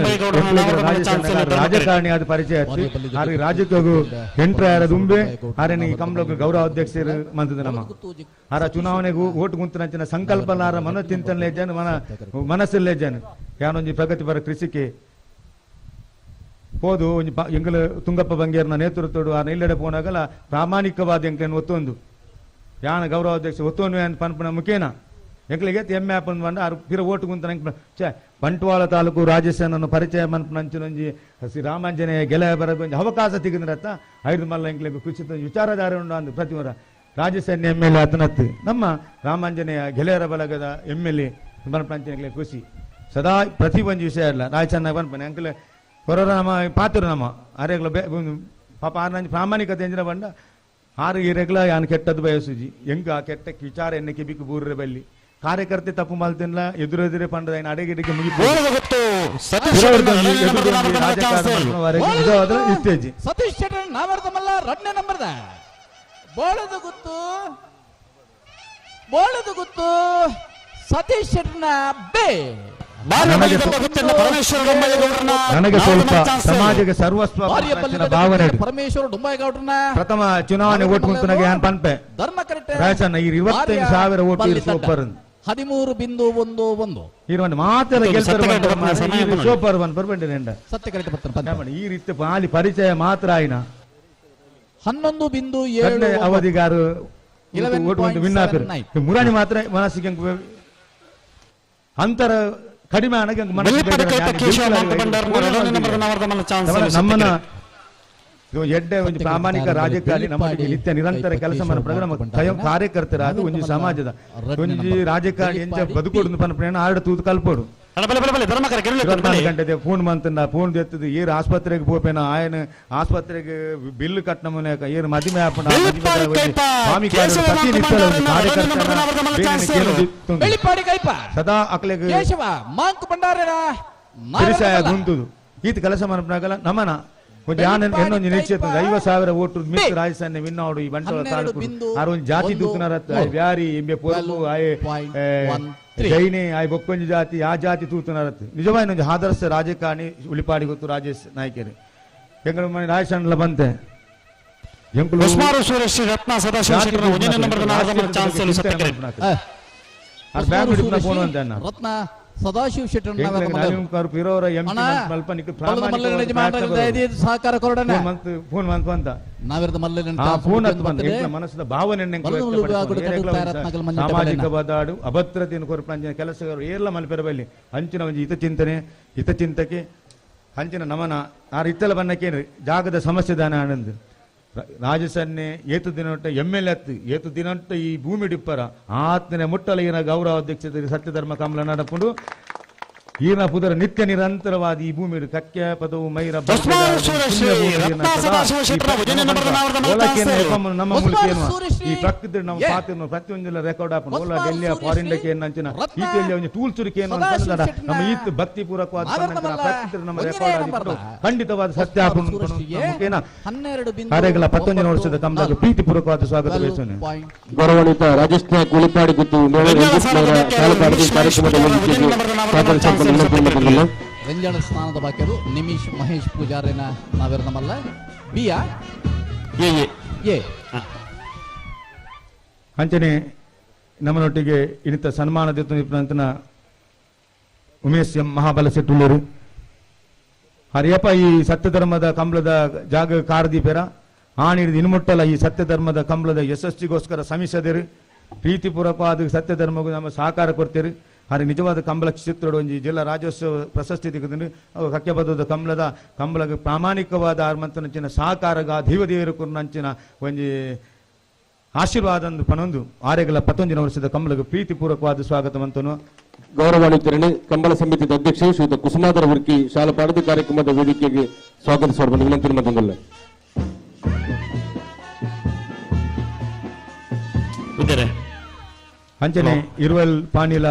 ರಾಜಕಾರಣಿ ಆದ ಪರಿಚಯ ಆರಿಗೆ ರಾಜ್ಯಕ್ಕೂ ಎಂಟ್ರ ದುಂಬೆ ಆರೇ ಕಂಬಳಕ್ಕೂ ಗೌರವ ಅಧ್ಯಕ್ಷರು ಮಂತದ ನಮ್ಮ ಆರ ಚುನಾವಣೆಗೂ ಓಟು ಗುಂತನಂಚಿನ ಸಂಕಲ್ಪನಾರ ಮನೋಚಿಂತನೆ ಜನ ಮನಸ್ಸಲ್ಲೇ ಜನ ಯಾನೊಂಜಿ ಪ್ರಗತಿಪರ ಕೃಷಿಗೆ ಹೋದು ಒಂಜಿ ಎಂಗಲ ತುಂಗಪ್ಪ ಬಂಗೇರ್ನ ನೇತೃತ್ವಡು ಆ ಇಲ್ಲೆಡೆ ಪೋನಾಗಲ ಪ್ರಾಮಾಣಿಕವಾದ ಎಂಕ್ಲೇನು ಒತ್ತೊಂದು ಯಾನ ಗೌರವ ಅಧ್ಯಕ್ಷ ಒತ್ತೊಂದು ಪನ್ಪನ ಮುಖೇನ ಎಂಕ್ಲಿಗೆ ಎಮ್ಮೆ ಆಪನ್ ಬಂಡ ಆರು ಪಿರ ಓಟು ಗುಂತ ಛೇ ಬಂಟ್ವಾಳ ತಾಲೂಕು ರಾಜೇಶನನ್ನು ಪರಿಚಯ ಮನ್ಪನಂಚಿನೊಂಜಿ ಶ್ರೀ ರಾಮಾಂಜನೇಯ ಗೆಳೆಯ ಬರ ಅವಕಾಶ ತಿಗಿದ್ರತ್ತ ಐದು ಮಲ್ಲ ಎಂಕ್ಲಿಗೆ ಕೃಷಿ ವಿಚಾರಧಾರೆ ಉಂಡು ಅಂದು ಪ್ರತಿವರ ರಾಜೇಶನ್ ಎಮ್ ಎಲ್ ಎ ಅತನತ್ತು ನಮ್ಮ ರಾಮಾಂಜನೇಯ ಗೆಳೆಯರ ಬಲಗದ ಎಮ್ ಎಲ್ ಎ ಮನ್ಪನಂಚಿನ ಖುಷಿ ಸದಾ ಪ್ರತಿ ಒಂಜಿ ವಿಷಯ ಇಲ್ಲ ರಾಜಣ್ಣ ಪನ್ಪನೆ ಅಂಕಲ್ ಕೊರೋನ ನಮ್ಮ ಪಾತ್ರ ನಮ್ಮ ಆರೆಗ್ಲ ಪಾಪ ಆರು ನಂಜಿ ಪ್ರಾಮಾಣಿಕತೆ ಎಂಜಿನ ಬಂಡ ಆರು ಈರೆಗ್ಲ ಯಾನ್ ಕೆಟ್ಟದ್ದು ಬಯಸುಜಿ ಎಂಗ ಆ ಕೆಟ್ಟ ವಿಚಾರ ಎಣ್ಣೆ ಕಿಬಿಕ್ ಬೂರ್ರೆ ಬಲ್ಲಿ ಕಾರ್ಯಕರ್ತೆ ತಪ್ಪು ಮಲ್ತಿನ್ಲ ಎದುರೆದುರೆ ಪಂಡದ ಅಡೆಗೆಡೆಗೆ ಮುಗಿತು ಸತೀಶ್ ಶೆಟ್ಟರ್ ನಾವರ್ದಮಲ್ಲ 2ನೇ ನಂಬರ್ದ ಬೋಳದು ಗುತ್ತು ಬೋಳದು ಗುತ್ತು ಸತೀಶ್ ಶೆಟ್ಟರ್ನ ಬೇ. ನನಗೆ ಸ್ವಲ್ಪ ಸಮಾಜಕ್ಕೆ ಸರ್ವಸ್ವ ಭಾವನೆ ಪರಮೇಶ್ವರ ಡೊಂಬಾಯಿಗೌಡ್ರನ್ನ ಪ್ರಥಮ ಚುನಾವಣೆ ಓಟ್ ಕುಂತನಾಗ ಯಾನ್ ಪನ್ಪೆ ಧರ್ಮ ಕರೆಕ್ಟ್ ರಾಜಣ್ಣ ಈ 25,000 ಓಟ್ ಸೂಪರ್ 13.11 ಇರುವಂತ ಮಾತ್ರ ಸೂಪರ್ ಒನ್ ಬರ್ಬಂಡಿ ಸತ್ಯ ಕರೆಕ್ಟ್ ಬರ್ತಾನೆ. ಈ ರೀತಿ ಪಾಲಿ ಪರಿಚಯ ಮಾತ್ರ ಆಯ್ನ 11.7 ಅವಧಿಗಾರು ಓಟ್ ವಿನ್ ಆಪಿರು ಮುರಾಣಿ ಮಾತ್ರ ಮನಸ್ಸಿಗೆ ಅಂತರ ಕಡಿಮೆ ನಮ್ಮನ್ನ ಎಡ್ಡೆ ಒಂದು ಪ್ರಾಮಾಣಿಕ ರಾಜಕಾರಣಿ ನಮ್ಮ ನಿತ್ಯ ನಿರಂತರ ಕೆಲಸ ನಮ್ಮ ಕಾರ್ಯಕರ್ತರಾದ ಒಂಜಿ ಸಮಾಜದ ಒಂಜಿ ರಾಜಕಾರಣಿ ಎಂಚ ಬದುಕೋಡು ಪನ್ಪನ ಆರಡು ತೂತು ಕಲ್ಪೋಡು 24 ಗಂಟೆ ಫೋನ್ ಮಂತಂಡ ಫೋನ್ ಎತ್ತದು ಏರು ಆಸ್ಪತ್ರೆಗೆ ಪೋಪೇನ ಆಯನ ಆಸ್ಪತ್ರೆಗೆ ಬಿಲ್ ಕಟ್ಟನ ಮುನೇಕ ಏರು ಮದಿಮೆ ಆಪಣ ಸ್ವಾಮಿ ಸದಾ ಅಕ್ಲೆಗೆ ಗುಂತುದು ಈತ ಕೆಲಸ ಮನಪನಾಗಲ್ಲ ನಮನ ಇನ್ನೊಂದು ನಿಶ್ಚಿತ 50,000 ಓಟು ಮಿಸ್ ರಾಜಸ್ಥಾನ ವಿನ್ ಆಡು ಈ ಬಂಟ್ವಾಳ ತಾಲೂಕು ಆರು ಒಂದು ಜಾತಿ ತೂತುನರತ್ತ ಬ್ಯಾರಿ ಇಂಬೆ ಪೊರ್ಲು ಆಯ್ ಜೈನೆ ಆಯ್ ಬೊಕ್ಕೊಂಜಿ ಜಾತಿ ಆ ಜಾತಿ ತೂತುನರತ್ ನಿಜವಾಗಿ ಒಂಜಿ ಆದರ್ಶ ರಾಜಕಾರಣಿ ಉಳಿಪಾಡಿ ಗೊತ್ತು ರಾಜೇಶ್ ನಾಯ್ಕರು ಎಂಗಳ ಮನೆ ರಾಜಸ್ಥಾನಲ ಬಂತೆ ರತ್ನ ಸದಾಶಿವ ಶೆಟ್ಟರ್ ಸಹಕಾರ ಮನಸ್ಸಿನ ಭಾವನೆ ಸಾಮಾಜಿಕ ಬದಾಡು ಅಭದ್ರತೆಯನ್ನು ಕೊರಪಂಚಿನ ಕೆಲಸಗಾರರು ಏರ್ಲ ಮಲ್ಪೆರಬಲ್ಲಿ ಅಂಚಿನ ಒಂಜಿ ಹಿತಚಿಂತನೆ ಹಿತಚಿಂತಕ್ಕೆ ಅಂಚಿನ ನಮನ ಆರ್ ಇತ್ತಲ ಬನ್ನಕೇನು ಜಾಗದ ಸಮಸ್ಯೆ ದಾನ ಆನಂದ್ ರಾಜಸನ್ನೆ ಏತು ದಿನೊಟ್ಟ ಎಮ್ ಎಲ್ ಎತ್ತು ಏತು ದಿನೊಟ್ಟ ಈ ಭೂಮಿ ಡಿಪ್ಪರ ಆತ್ಮನೆ ಮುಟ್ಟಲ ಏನ ಗೌರವ ಅಧ್ಯಕ್ಷತೆ ಸತ್ಯಧರ್ಮ ಕಮಲ ನಡಪುಂಡು ಈರ್ನ ಪುದರ ನಿತ್ಯ ನಿರಂತರವಾದ ಈ ಭೂಮಿ ಕಕ್ಕೆ ಪದವು ಮೈರ ನಮ್ಮ ಮೂಲಕ ಈ ಪ್ರಕೃತಿ ನಮ್ಮ ಪಾತ್ರ ಪ್ರತಿಯೊಂದೆಲ್ಲ ರೆಕಾರ್ಡ್ ಆಪುಂಡು ಓಲ ಡೆಲ್ಲಿಯ ಫಾರಿನ್ ಅಂಚಿನ ಈತೆಲ್ಲ ಒಂಜಿ ಟೂಲ್ ಚುರುಕೆ ನಮ್ಮ ಈತ್ ಭಕ್ತಿ ಪೂರಕವಾದ ಪ್ರಕೃತಿ ನಮ್ಮ ರೆಕಾರ್ಡ್ ಆಪುಂಡು ಖಂಡಿತವಾದ ಸತ್ಯ ಆಪುಂಡು ಮುಖೇನ ಕಾರ್ಯಗಳ 19 ವರ್ಷದ ಕಮಲಕ್ಕೆ ಪ್ರೀತಿಪೂರ್ವಕವಾದ ಸ್ವಾಗತ ಬಯಸುತ್ತೇನೆ. ಗೌರವಾನ್ವಿತ ರಾಜೇಶ್ ನಾಯ್ಕ್ ಉಳಿಪಾಡಿ ಗುತ್ತು ಕಾರ್ಯಕ್ರಮದ ರಂಜಾಳ ಸ್ನಾನದ ಬಾಕ್ಯರು ನಿಮಿಷ್ ಮಹೇಶ್ ಪೂಜಾರಿನ ನಾವೆರ ನಮ್ಮಲ್ಲ ಬಿಯಾ ಎ ಎ ಅಂಚನೆ ನಮ್ಮನೊಟ್ಟಿಗೆ ಇನ್ನಿತ ಸನ್ಮಾನದ ಉಮೇಶ್ ಎಂ ಮಹಾಬಲ ಶೆಟ್ಟುಳ್ಳೂರು ಹರಿಯಪ್ಪ ಈ ಸತ್ಯಧರ್ಮದ ಕಂಬಳದ ಜಾಗ ಕಾರದೀಪೆರ ಆಣಿಡಿದ ಇನ್ಮುಟ್ಟಲ ಈ ಸತ್ಯಧರ್ಮದ ಕಂಬಳದ ಯಶಸ್ಸಿಗೋಸ್ಕರ ಶ್ರಮಿಸದಿರು ಪ್ರೀತಿಪೂರ್ವಕವಾದ ಸತ್ಯಧರ್ಮಗೂ ನಮ್ಮ ಸಹಕಾರ ಕೊಡ್ತೀರಿ. ಹಾಗೆ ನಿಜವಾದ ಕಂಬಳ ಕ್ಷೇತ್ರದ ಒಂಜಿ ಜಿಲ್ಲಾ ರಾಜ್ಯೋತ್ಸವ ಪ್ರಶಸ್ತಿ ತೆಗೆದು ಅವು ಕಕ್ಕೆಬದ್ದ ಕಂಬಳದ ಕಂಬಳಗೆ ಪ್ರಾಮಾಣಿಕವಾದ ಆರ್ಮಂತನಂಚಿನ ಸಹಕಾರಗ ದೇವದೇವರು ಕುರ್ನಂಚಿನ ಒಂಜಿ ಆಶೀರ್ವಾದ ಪನೊಂದು ಆರೆಗಳ 19 ವರ್ಷದ ಕಂಬಳಗೆ ಪ್ರೀತಿಪೂರ್ವಕವಾದ ಸ್ವಾಗತ ಅಂತನು. ಗೌರವಾನ್ವಿತರಣೆ ಕಂಬಳ ಸಮಿತಿಯ ಅಧ್ಯಕ್ಷ ಶ್ರೀಯುತ ಕುಸುಮಾಧರ ಉರ್ಕಿ ಶಾಲಾ ಪಾಠದ ಕಾರ್ಯಕ್ರಮದ ವೇದಿಕೆಗೆ ಸ್ವಾಗತಿಸುವ ವಿನಂತಿ ಮತ್ತೊಂದಲ್ಲ. ಅಂಚನೆ ಇರುವಲ್ ಪಾನಿಲ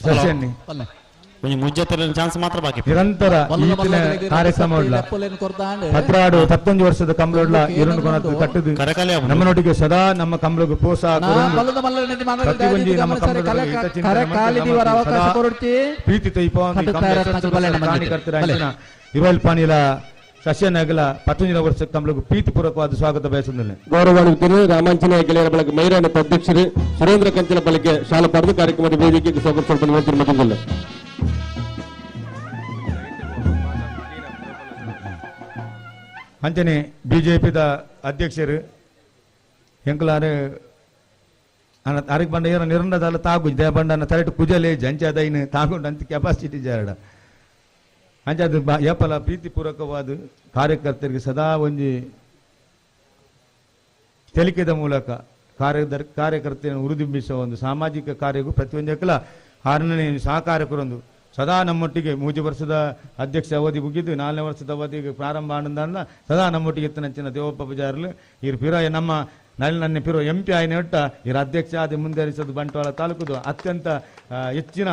ಸಸ್ಯನ್ನಿ ಚಾನ್ಸ್ ಮಾತ್ರ ಬಾಕಿ ನಿರಂತರ ಈತಿನ ಕಾರ್ಯಕ್ರಮ ಪತ್ರಾಡು 19 ವರ್ಷದ ಕಂಬಳೊಡ್ಲ ಇರುಂಡು ಕೊನತ್ತು ಕಟ್ಟುದು ನಮ್ಮನೊಟ್ಟಿಗೆ ಸದಾ ನಮ್ಮ ಕಂಬಳಗು ಪ್ರೋತ್ಸಾಹ ಪ್ರತಿಯೊಂದು ನಮ್ಮ ಪ್ರೀತಿ ತೈಪ ಇರುವಲ್ ಪಾನಿಲ ಸಸ್ಯನಗಲ 19 ವರ್ಷ ಕಂಬಳಗು ಪ್ರೀತಿಪೂರ್ವಕವಾದ ಸ್ವಾಗತ ಬಯಸುತ್ತೇನೆ. ಗೌರವಾನ್ವಿತರು ರಾಮಾಂಜನೇಯ ಗೆಳೆಯರ ಬಳಗ ಮೈರಾನ ಅಧ್ಯಕ್ಷರು ಸುರೇಂದ್ರ ಕಂಚನ ಬಳಿಕೆ ಶಾಲಾ ಪಡೆದ ಕಾರ್ಯಕ್ರಮದ ವೇದಿಕೆಗೆ ಸ್ವಾಗತಿಸಲು ವಿನಂತಿ ಮತ್ತೊಂದಲ್ಲ. ಅಂಚನೆ ಬಿಜೆಪಿದ ಅಧ್ಯಕ್ಷರು ಎಂಕಲಾರು ಅರಗ್ ಬಂಡ ಏನ ನಿರಂಡದಲ್ಲ ತಾಗು ದೇವ ಬಂಡನ ತರಟು ಕುಜಲೆ ಜಂಚಾದೈನ್ ತಾಗೊಂಡು ಅಂತ ಕೆಪಾಸಿಟಿ ಜಾರಡ ಅಂಚ ಅದು ಏಪಲ ಪ್ರೀತಿಪೂರ್ವಕವಾದ ಕಾರ್ಯಕರ್ತರಿಗೆ ಸದಾ ಒಂಜಿ ತೆಲಿಕೆದ ಮೂಲಕ ಕಾರ್ಯಕರ್ತರನ್ನು ಹುರಿದುಂಬಿಸುವ ಒಂದು ಸಾಮಾಜಿಕ ಕಾರ್ಯಕ್ಕೂ ಪ್ರತಿಯೊಂದಕ್ಕಲ ಆರನೇ ಸಹಕಾರ ಕೊರೊಂದು ಸದಾ ನಮ್ಮೊಟ್ಟಿಗೆ 3 ವರ್ಷದ ಅಧ್ಯಕ್ಷ ಅವಧಿ ಮುಗಿದು 4ನೇ ವರ್ಷದ ಅವಧಿಗೆ ಪ್ರಾರಂಭ ಆನಂದ ಸದಾ ನಮ್ಮೊಟ್ಟಿಗೆ ಎತ್ತನಂಚಿನ ದೇವಪ್ಪ ಪೂಜಾರ್ಲು ಇರು ಪಿರೋ ನಮ್ಮ ನನ್ನ ಪಿರೋ ಎಂ ಪಿ ಆಯ್ನ ಒಟ್ಟ ಇರ ಅಧ್ಯಕ್ಷ ಆದ ಮುಂದುವರಿಸೋದು ಬಂಟ್ವಾಳ ತಾಲೂಕುದು ಅತ್ಯಂತ ಹೆಚ್ಚಿನ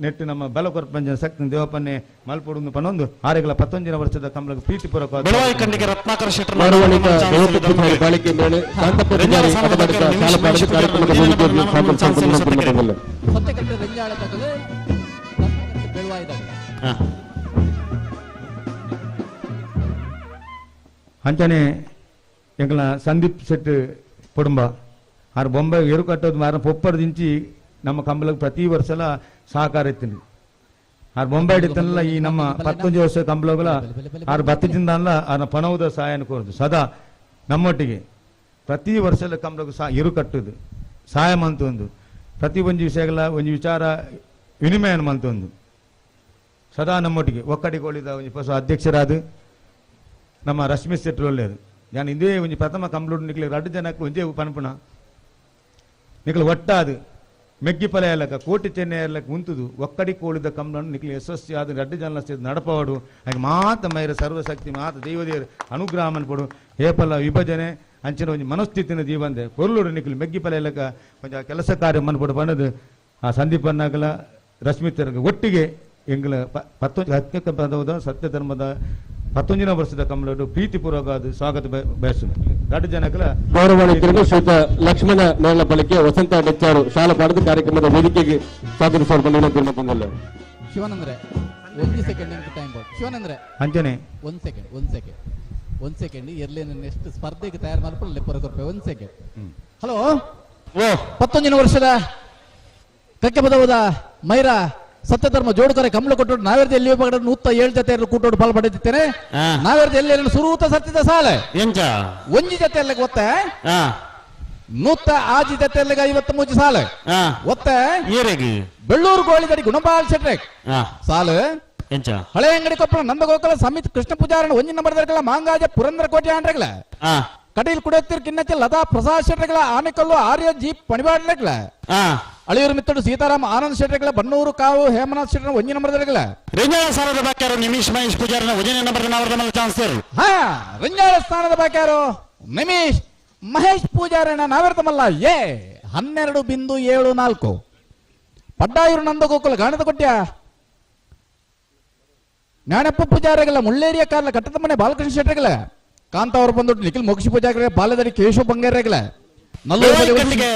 ನೆಟ್ಟು ನಮ್ಮ ಬಲ ಕೊರ್ಪಂಜನ ಶಕ್ತಿ ದೇವಪ್ಪನ್ನೇ ಮಲ್ಪೊಡುಂದು ಪನೊಂದು ಆರೆಗಳ 19 ವರ್ಷದ ಕಮಲಕ್ಕೆ ಪ್ರೀತಿಪೂರ್ವಕವಾದ ರತ್ನಾಕರ ಶೆಟ್ಟರ್ ಅಂಚನೆ ಎಂಕಲ್ನ ಸಂದೀಪ್ ಶೆಟ್ ಕುಟುಂಬ ಆರು ಬೊಂಬೆ ಎರು ಕಟ್ಟೋದು ಮಾರ ಪೊಪ್ಪರದಿಂಚಿ ನಮ್ಮ ಕಂಬಳಕ್ಕೆ ಪ್ರತಿ ವರ್ಷಲ ಸಹಕಾರ ಇತ್ತು. ಆರು ಬೊಂಬೆ ಹಿಡಿತಲ್ಲ ಈ ನಮ್ಮ 19 ವರ್ಷ ಕಂಬಳಗಳ ಆರು ಬತ್ತಿದಿಂದ ಅಲ್ಲ ಆರ ಪಣವುದ ಸಹಾಯ ಕೋರುದು ಸದಾ ನಮ್ಮೊಟ್ಟಿಗೆ ಪ್ರತಿ ವರ್ಷಲ ಕಂಬಳಗೂ ಸಹ ಎರು ಕಟ್ಟುದು ಸಹಾಯ ಮಂತೊಂದು ಪ್ರತಿ ಒಂಜಿ ವಿಷಯಗಳ ಒಂಜಿ ವಿಚಾರ ವಿನಿಮಯ ಮಂತೊಂದು ಸದಾ ನಮ್ಮೊಟ್ಟಿಗೆ ಒಕ್ಕಡಿಗೋಳಿದ ಒಂಜಿ ಹೊಸ ಅಧ್ಯಕ್ಷರಾದ ನಮ್ಮ ರಶ್ಮಿ ಶೆಟ್ಟರು ಒಳ್ಳೆಯದು. ನಾನು ಇಂದೇ ಒಂಜಿ ಪ್ರಥಮ ಕಂಬಳೋಡು ನಿಕ್ಲೆ 2 ಜನಕ್ಕೆ ಒಂಜೇ ಪನ್ಪುಣ ನಿಕ್ಲೆ ಒಟ್ಟಾದು ಮೆಗ್ಗಿ ಪಲೆಯಲಕ ಕೋಟಿ ಚೆನ್ನೈಯಲಕ ಉಂತುದು ಒಕ್ಕಡಿ ಕೋಳಿದ ಕಂಬಳನ್ನು ನಿಕ್ಲೆ ಯಶಸ್ವಿ ಆದ 2 ಜನ ಸೇರಿ ನಡಪವಾಡು ಹಾಗೆ ಮಾತ ಮೈರ ಸರ್ವಶಕ್ತಿ ಮಾತ ದೈವದೇವರು ಅನುಗ್ರಹ ಮನ್ಪಡು ಹೇಪಲ ವಿಭಜನೆ ಅಂಚಿನ ಒಂಜಿ ಮನಸ್ಥಿತಿನ ಜೀವಂದೆ ಕೊರ್ಲುಡು ನಿಕ್ಲೆ ಮೆಗ್ಗಿ ಪಲೆಯಲಕ ಒಂಜಿ ಕೆಲಸ ಕಾರ್ಯ ಮನ್ಪಡು ಬಣ್ಣದು ಆ ಸಂದೀಪನ್ನಾಗಲ ರಶ್ಮಿತರ್ಗ ಒಟ್ಟಿಗೆ ಎಂಗಳ 19 ಸತ್ಯ ಧರ್ಮದ 19 ವರ್ಷದ ಕಮಲಡು ಪ್ರೀತಿಪೂರ್ವಕ ಸ್ವಾಗತ ಬಯಸುತ್ತದೆ. 2 ಜನಗಳ ಗೌರವಾನ್ವಿತರು ಶ್ರೀಯುತ ಲಕ್ಷ್ಮಣ ಮೇಳ ಬಳಿಕೆ ವಸಂತ ಬೆಚ್ಚಾರು ಶಾಲಾ ಪಾಠದ ಕಾರ್ಯಕ್ರಮದ ವೇದಿಕೆಗೆ ಸ್ವಾಗತಿಸುವ ವಿನಂತಿ. ಶಿವನಂದ್ರೆ ಒಂದು ಸೆಕೆಂಡ್ ಟೈಮ್ ಶಿವನಂದ್ರೆ ಅಂಚನೆ ಒಂದು ಸೆಕೆಂಡ್ ಒಂದು ಸೆಕೆಂಡ್ ಒಂದು ಸೆಕೆಂಡ್ ಎರ್ಲಿ ನೆಕ್ಸ್ಟ್ ಸ್ಪರ್ಧೆಗೆ ತಯಾರು ಮಾಡ್ಕೊಂಡು ಲೆಪ್ಪರ ಕೊರ್ಪೆ ಒಂದು ಸೆಕೆಂಡ್. ಹಲೋ 19 ವರ್ಷದ ಕಕ್ಕೆ ಪದವದ ಮೈರಾ ಸತ್ಯಧರ್ಮ ಜೋಡುಕರೆ ಕಮಲ ಕೊಟ್ಟು ನಾವೇರ್ದ ಎಲ್ಲಿ ಪಗಡ 107 ಜೊತೆ ಕೂಟೋಡು ಪಾಲ್ ಪಡೆದಿದ್ದೇನೆ. ನಾವೇರ್ದ ಎಲ್ಲಿ ಸುರೂತ ಸತ್ಯದ ಸಾಲೆ ಒಂಜಿ ಜೊತೆ ಎಲ್ಲ ಗೊತ್ತೆ 106 ಜೊತೆ 53 ಸಾಲೆ ಒತ್ತೆ ಬೆಳ್ಳೂರು ಗೋಳಿದಡಿ ಗುಣಪಾಲ್ ಶೆಟ್ರೆ ಸಾಲು ಹಳೆ ಅಂಗಡಿ ಕೊಪ್ಪಳ ನಂದಗೋಕಲ ಸಮಿತ್ ಕೃಷ್ಣ ಪೂಜಾರಣ ಒಂಜಿ ನಂಬರ್ ದರ್ಗಲ ಮಾಂಗಾಜ ಪುರಂದರ ಕೋಟೆ ಆಂಡ್ರಗಲ ಕಟೀಲ್ ಕುಡತ್ತಿರ್ ಕಿನ್ನಚ್ಚ ಲತಾ ಪ್ರಸಾದ್ ಶೆಟ್ರೆಗಳ ಆನೆಕಲ್ಲು ಆರ್ಯ ಜಿ ಪಣಿವಾಡ್ಲೆಗ್ಲ ಅಳಿಯೂರು ಮಿತ್ತಡು ಸೀತಾರಾಮ್ ಆನಂದ್ ಶೆಟ್ಟರ್ಗಳ ಬನ್ನೂರು ಕಾವು ಹೇಮನಾಥ್ ಶೆಟ್ಟರ್ ಒಂಜಿ ನಂಬರ್ ದರಗಳ ರಿಂಜಾಳ ಸ್ಥಾನದ ಬಾಕ್ಯಾರು ನಿಮಿಷ್ ಮಹೇಶ್ ಪೂಜಾರಿನ ಒಂಜನೇ ನಂಬರ್ ನಾವರ್ದ ಮಲ್ಲ ಚಾನ್ಸ್ ತೇರು. ಹಾ, ರಿಂಜಾಳ ಸ್ಥಾನದ ಬಾಕ್ಯಾರು ನಿಮಿಷ್ ಮಹೇಶ್ ಪೂಜಾರನ ನಾವೆರ್ತಮಲ್ಲ ಎ 12.74. ಪಡ್ಡಾಯೂರು ನಂದಗೋಕುಲ ಗಾಣದ ಕೊಟ್ಯ ಜ್ಞಾನಪ್ಪ ಪೂಜಾರಿಗಳ ಮುಳ್ಳೇರಿಯ ಕಾರ್ಲ ಕಟ್ಟದ ಮನೆ ಬಾಲಕೃಷ್ಣ ಶೆಟ್ಟರ್ಗಳ ಕಾಂತಾವರು ಬಂದು ನಿಖಿಲ್ ಮೋಕ್ಷಿ ಪೂಜಾರಿಗಳ ಬಾಲದಡಿ ಕೇಶವ ಬಂಗಾರಗಳ ಬೆಳುವಾಯಿ ಖಂಡಿಗೆ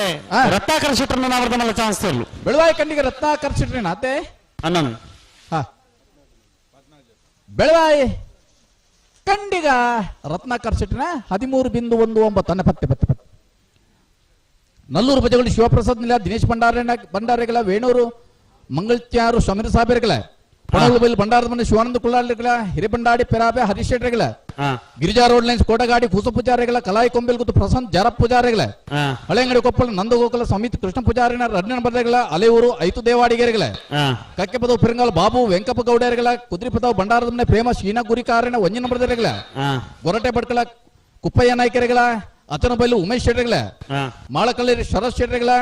ರತ್ನಾಕರ ಶೆಟ್ಟರ್ನ ನಾವರ್ದ ಮಲ್ಲ ಚಾನ್ಸ್ ತೇರು. ಬೆಳುವಾಯಿ ಖಂಡಿಗೆ ರತ್ನಾಕರ ಶೆಟ್ಟರ್ನ ಅತ್ತೆ ಅಣ್ಣನ್. ಹಾ, ಬೆಳವಾಯಿ ಖಂಡಿಗ ರತ್ನಾಕರ್ ಶೆಟ್ಟಿನ 13.19. ಅನ್ನ ಪತ್ತೆ ಪತ್ತೆ ಪತ್ತೆ. ನಲ್ಲೂರು ಬಜಗಳು ಶಿವಪ್ರಸಾದ್ ನಿಲ ದಿನೇಶ್ ಭಂಡಾರ ಭಂಡಾರಿಗಳ ವೇಣೂರು ಮಂಗಳ್ತ್ಯಾರು ಸಮೀರ್ ಸಾಬೇರ್ಗಳ ಪಣಗುಲಬೈಲು ಭಂಡಾರದ ಮನೆ ಶಿವಾನಂದ ಕುಳ್ಳಾಳಿಗಳ ಹಿರೇಬಂಡಾಡಿ ಪೆರಾಬೆ ಹರೀಶ್ ಶೆಟ್ಟರ್ಗಳ ಗಿರಿಜಾ ರೋಡ್ ಲೈನ್ಸ್ ಕೋಟಗಾಡಿ ಕೂಸ ಪೂಜಾರಿಗಳ ಕಲಾಯಿ ಕೊಂಬೆಲ್ ಗುತ್ತು ಪ್ರಶಾಂತ್ ಜರ ಪೂಜಾರಿಗಳ ಹಳೆಂಗಡಿ ಕೊಪ್ಪಳ ನಂದಗೋಕುಲ ಸಮಿತ್ ಕೃಷ್ಣ ಪೂಜಾರಿನ ರಡ್ನ ಬದಗಳ ಅಲೆಯೂರು ಐತು ದೇವಾಡಿಗೆರೆಗಳ ಕಕ್ಕೆಪದವು ಪೆರಂಗಾಲ್ ಬಾಬು ವೆಂಕಪ್ಪ ಗೌಡರಿಗಳ ಕುದ್ರಿಪದವು ಭಂಡಾರದ ಮನೆ ಪ್ರೇಮ ಶೀನಾ ಗುರಿಕಾರನ ಒಂಜಿನ ಬದಗಳ ಗೊರಟೆ ಬಡ್ಕಳ ಕುಪ್ಪಯ್ಯ ನಾಯ್ಕರಿಗಳ ಅಚನಬೈಲು ಉಮೇಶ್ ಶೆಟ್ಟರ್ಗಳ ಮಾಳಕಲ್ಲೇರಿ ಶರತ್ ಶೆಟ್ಟರ್ಗಳ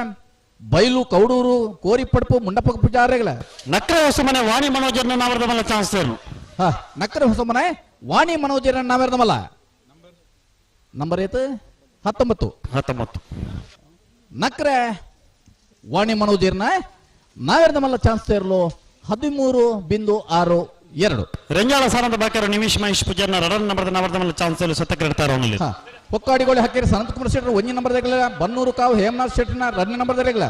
ಬೈಲು ಕೌಡೂರು ಕೋರಿಪಡ್ಪು ಮುಂಡಪ್ಪ ಪೂಜಾರಿಗಳ ನಕ್ರ ಹೊಸಮನೆ ವಾಣಿ ಮನೋಜರ್ನ ನಾವರ್ದ ಮಲ್ಲ ಚಾನ್ಸ್ ತೇರು. ಹಾ, ನಕ್ರ ಹೊಸಮನೆ ವಾಣಿ ಮನೋಜರ್ನ ನಾವೆರ್ದ ಮಲ್ಲ ನಂಬರ್ ಏತು 19. 19. ನಕ್ರೆ ವಾಣಿ ಮನೋಜರ್ನ ನಾವೆರ್ದ ಮಲ್ಲ ಚಾನ್ಸ್ ತೇರ್ಲು 13.62. ರಂಜಾಳ ಸ್ಥಾನದ ಬಾಕ್ಯಾರು ನಿಮಿಷ್ ಮಹೇಶ್ ಪೂಜಾರ್ನ ರಡನ್ ನಂಬರ್ ನಾವರ್ದ ಮಲ್ಲ ಚಾನ್ಸ್ ತೇರು ಸತ್ತಕ್ಕಿರ್ತಾರೆ ಅವನಲ್ಲಿ. ಹೊಕ್ಕಾಡಿಗೋಳಿ ಹಕ್ಕಿರಿ ಸನತ್ ಕುಮಾರ್ ಶೆಟ್ಟರ್ ಒಂಜಿ ನಂಬರ್ ದಗಲ ಬನ್ನೂರು ಕಾವು ಹೇಮನಾಥ್ ಶೆಟ್ಟರ್ನ ರಡ್ನ ನಂಬರ್ ದಗಲ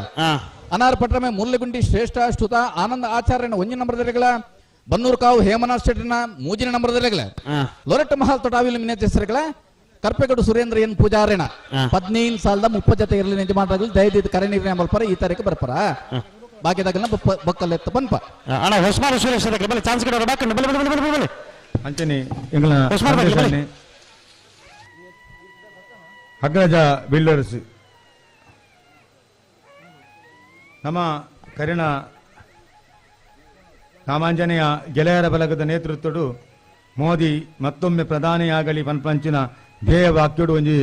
ಅನಾರ್ ಪಟ್ರಮೆ ಮುರ್ಲಿಗುಂಡಿ ಶ್ರೇಷ್ಠ ಸ್ತುತ ಆನಂದ ಆಚಾರ್ಯನ ಒಂಜಿ ನಂಬರ್ ದಗಲ ಬನ್ನೂರು ಕಾವು ಹೇಮನಾಥ್ ಶೆಟ್ಟರ್ನ ಮೂಜಿನ ನಂಬರ್ ದಗಲ ಲೊರೆಟ್ಟ ಮಹಲ್ ತೊಟಾವಿಲ್ ಮಿನೇತ್ ಹೆಸರುಗಳ ಕರ್ಪೆಗಡು ಸುರೇಂದ್ರ ಎನ್ ಪೂಜಾರೇಣ 15 ಸಾಲದ 30 ಜೊತೆ ಇರಲಿ ನಿಜ ಮಾಡಾಗಲಿ ದಯದಿದ್ದು ಕರೆ ನೀರಿನ ಬಲ್ಪರ ಈ ತಾರೀಕು ಬರ್ಪರ ಬಾಕಿ ದಾಗಲ್ನ ಬೊಕ್ಕಲ್ಲೆತ್ತ ಬನ್ಪ. ಅಣ್ಣ ಹೊಸ್ಮಾರು ಸುರೇಶ್ ಬಲೆ ಚಾನ್ಸ್ ಗಿಡ ಬಾಕಿ ಬಲೆ ಬಲೆ ಬಲೆ ಬಲೆ ಬಲೆ ಅಂಚನೆ ಎಂಗಳ ಅಗ್ರಜ ಬಿಲ್ಡರ್ಸ್ ನಮ್ಮ ಕರಿಣ ರಾಮಾಂಜನೇಯ ಗೆಳೆಯರ ಬಲಗದ ನೇತೃತ್ವಡು ಮೋದಿ ಮತ್ತೊಮ್ಮೆ ಪ್ರಧಾನಿಯಾಗಲಿ ಪನ್ಪಂಚಿನ ಧ್ಯೇಯ ವಾಕ್ಯಡು ಒಂಜಿ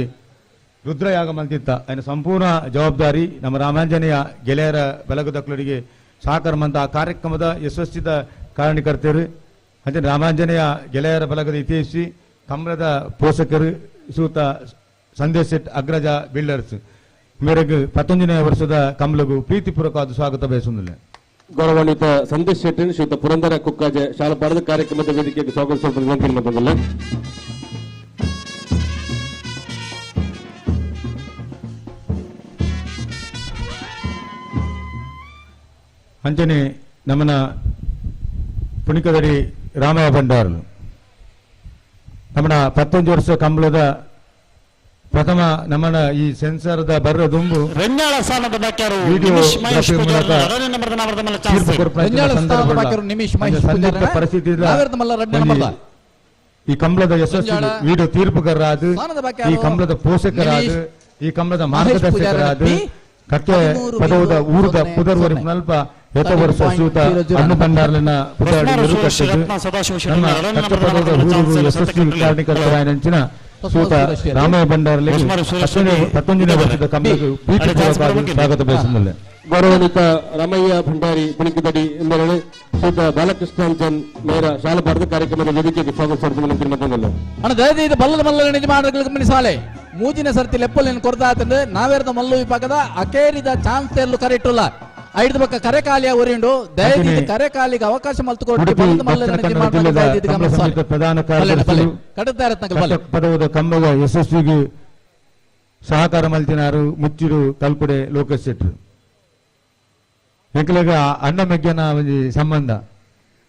ರುದ್ರಯಾಗ ಮಂತಿತ್ತ ಅದನ್ನ ಸಂಪೂರ್ಣ ಜವಾಬ್ದಾರಿ ನಮ್ಮ ರಾಮಾಂಜನೇಯ ಗೆಳೆಯರ ಬಲಗದಕ್ಲರಿಗೆ ಸಹಕಾರ ಆ ಕಾರ್ಯಕ್ರಮದ ಯಶಸ್ವಿದ ಕಾರಣಕರ್ತರು ಅಂಚನೆ ರಾಮಾಂಜನೇಯ ಗೆಳೆಯರ ಬಲಗದ ಇತಿಹಾಸಿ ಕಮಲದ ಪೋಷಕರು ಸೂತ ಸಂದೇಶ್ ಶೆಟ್ ಅಗ್ರಜ ಬಿಲ್ಡರ್ಸ್ ಮೇರೆಗೆ 19ನೇ ವರ್ಷದ ಕಮಲಗು ಪ್ರೀತಿಪೂರ್ವಕವಾದ ಸ್ವಾಗತ ಬಯಸುವುದಿಲ್ಲ. ಗೌರವಾನ್ವಿತ ಸಂದೇಶ್ ಶೆಟ್ಟಿ ಶ್ರೀಯುತ ಪುರಂದರ ಕುಕ್ಕಾಜೆ ಶಾಲಾ ಕಾರ್ಯಕ್ರಮದ ವೇದಿಕೆಗೆ ಸ್ವಾಗತಿಸುವ ವಿನಂತಿ ಮಾಡಿಲ್ಲ. ಅಂಚನೆ ನಮ್ಮನ ಪುಣಿಕದಡಿ ರಾಮಯ್ಯ ಭಂಡಾರಲು ನಮ್ಮನ 19 ವರ್ಷ ಕಂಬಳದ ಪ್ರಥಮ ನಮ್ಮನ ಈ ಸೆನ್ಸರ್ದ ಬರ್ರ ದುಂಬು ರೆಂಜಾಳ ಸ್ಥಾನದ ಬಾಕ್ಯಾರು ಈ ಕಂಬಳದ ಯಶಸ್ವಿ ವಿಡಿಯೋ ತೀರ್ಪುಗಾರರಾದ ಈ ಕಂಬಳದ ಪೋಷಕರಾದ ಈ ಕಂಬಳದ ಮಾರ್ಗದರ್ಶಕರಾದ ಕಕ್ಕೆ ಪದವದ ಊರದ ಪುದರ್ವರಿ ನಲ್ಪ ಎತ ವರ್ಷ ಸೂತ ಅಣ್ಣು ಭಂಡಾರನ ಯಶಸ್ವಿ ಕಾರಣಕರ್ತರಾಯನಂಚಿನ ಸೂತ ರಾಮಯ್ಯ ಭಂಡಾರಲಿ 19ನೇ ವರ್ಷದ ಕಂಬಳಕ್ಕೆ ಪ್ರೀತಿಪೂರ್ವಕವಾಗಿ ಸ್ವಾಗತ ಬಯಸುತ್ತೇನೆ. ಗೌರವಾನ್ವಿತ ರಾಮಯ್ಯ ಭಂಡಾರಿ ಪುಣಿಕದಡಿ ಎಂಬರಳೆ ಸೂತ ಬಾಲಕೃಷ್ಣ ಅಂಜನ್ ಮೇರ ಶಾಲಾ ಭಾರತ ಕಾರ್ಯಕ್ರಮದ ವೇದಿಕೆಗೆ ಸ್ವಾಗತಿಸುವ ವಿನಂತಿ ಮಾಡಿದ್ದೇನೆ. ಅಣ್ಣ ದಯದೀದು ಬಲ್ಲದ ಮಲ್ಲ ನಿಜ ಸಾಲೆ ಮೂಜಿನ ಸರ್ತಿ ಲೆಪ್ಪಲ್ ಕೊರತಾತಂದು ನಾವೇರ್ದ ಮಲ್ಲು ವಿಭಾಗದ ಅಕೇರಿದ ಚಾನ್ಸ್ ತೇರ್ಲು ಕರೆಯಿಟ್ಟುಲ್ಲ ಐದು ಪಕ್ಕ ಕರೆಕಾಲಿಯ ಒರಿಂಡು ದಯದೀದು ಕರೆಕಾಲಿಗೆ ಅವಕಾಶ ಮಲ್ತುಕೊಟ್ಟು ಬಲ್ಲದ ಮಲ್ಲ ಪ್ರಧಾನ ಕಾರ್ಯದರ್ಶಿ ಪದವದ ಕಂಬದ ಯಶಸ್ವಿಗೆ ಸಹಕಾರ ಮಲ್ತಿನಾರು ಮುಚ್ಚಿರು ಕಲ್ಪುಡೆ ಲೋಕೇಶ್ ಶೆಟ್ರು ಎಂಕಲೆಗ ಅಣ್ಣ ಮೆಗ್ಗನ ಒಂಜಿ ಸಂಬಂಧ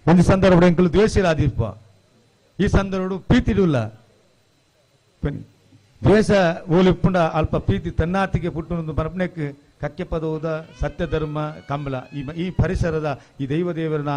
ಒಂದು ಸಂದರ್ಭ ಎಂಕಲು ದ್ವೇಷಿಲಾದೀಪ ಈ ಸಂದರ್ಭ ಪ್ರೀತಿಡುಲ್ಲ ದ್ವೇಷ ಓಲಿಪ್ಪುಂಡ ಅಲ್ಪ ಪ್ರೀತಿ ತನ್ನಾತಿಗೆ ಪುಟ್ಟು ಪರಪ್ನೆಕ್ ಕಕ್ಕೆ ಪದವುದ ಸತ್ಯಧರ್ಮ ಕಂಬಳ ಈ ಪರಿಸರದ ಈ ದೈವ ದೇವರನ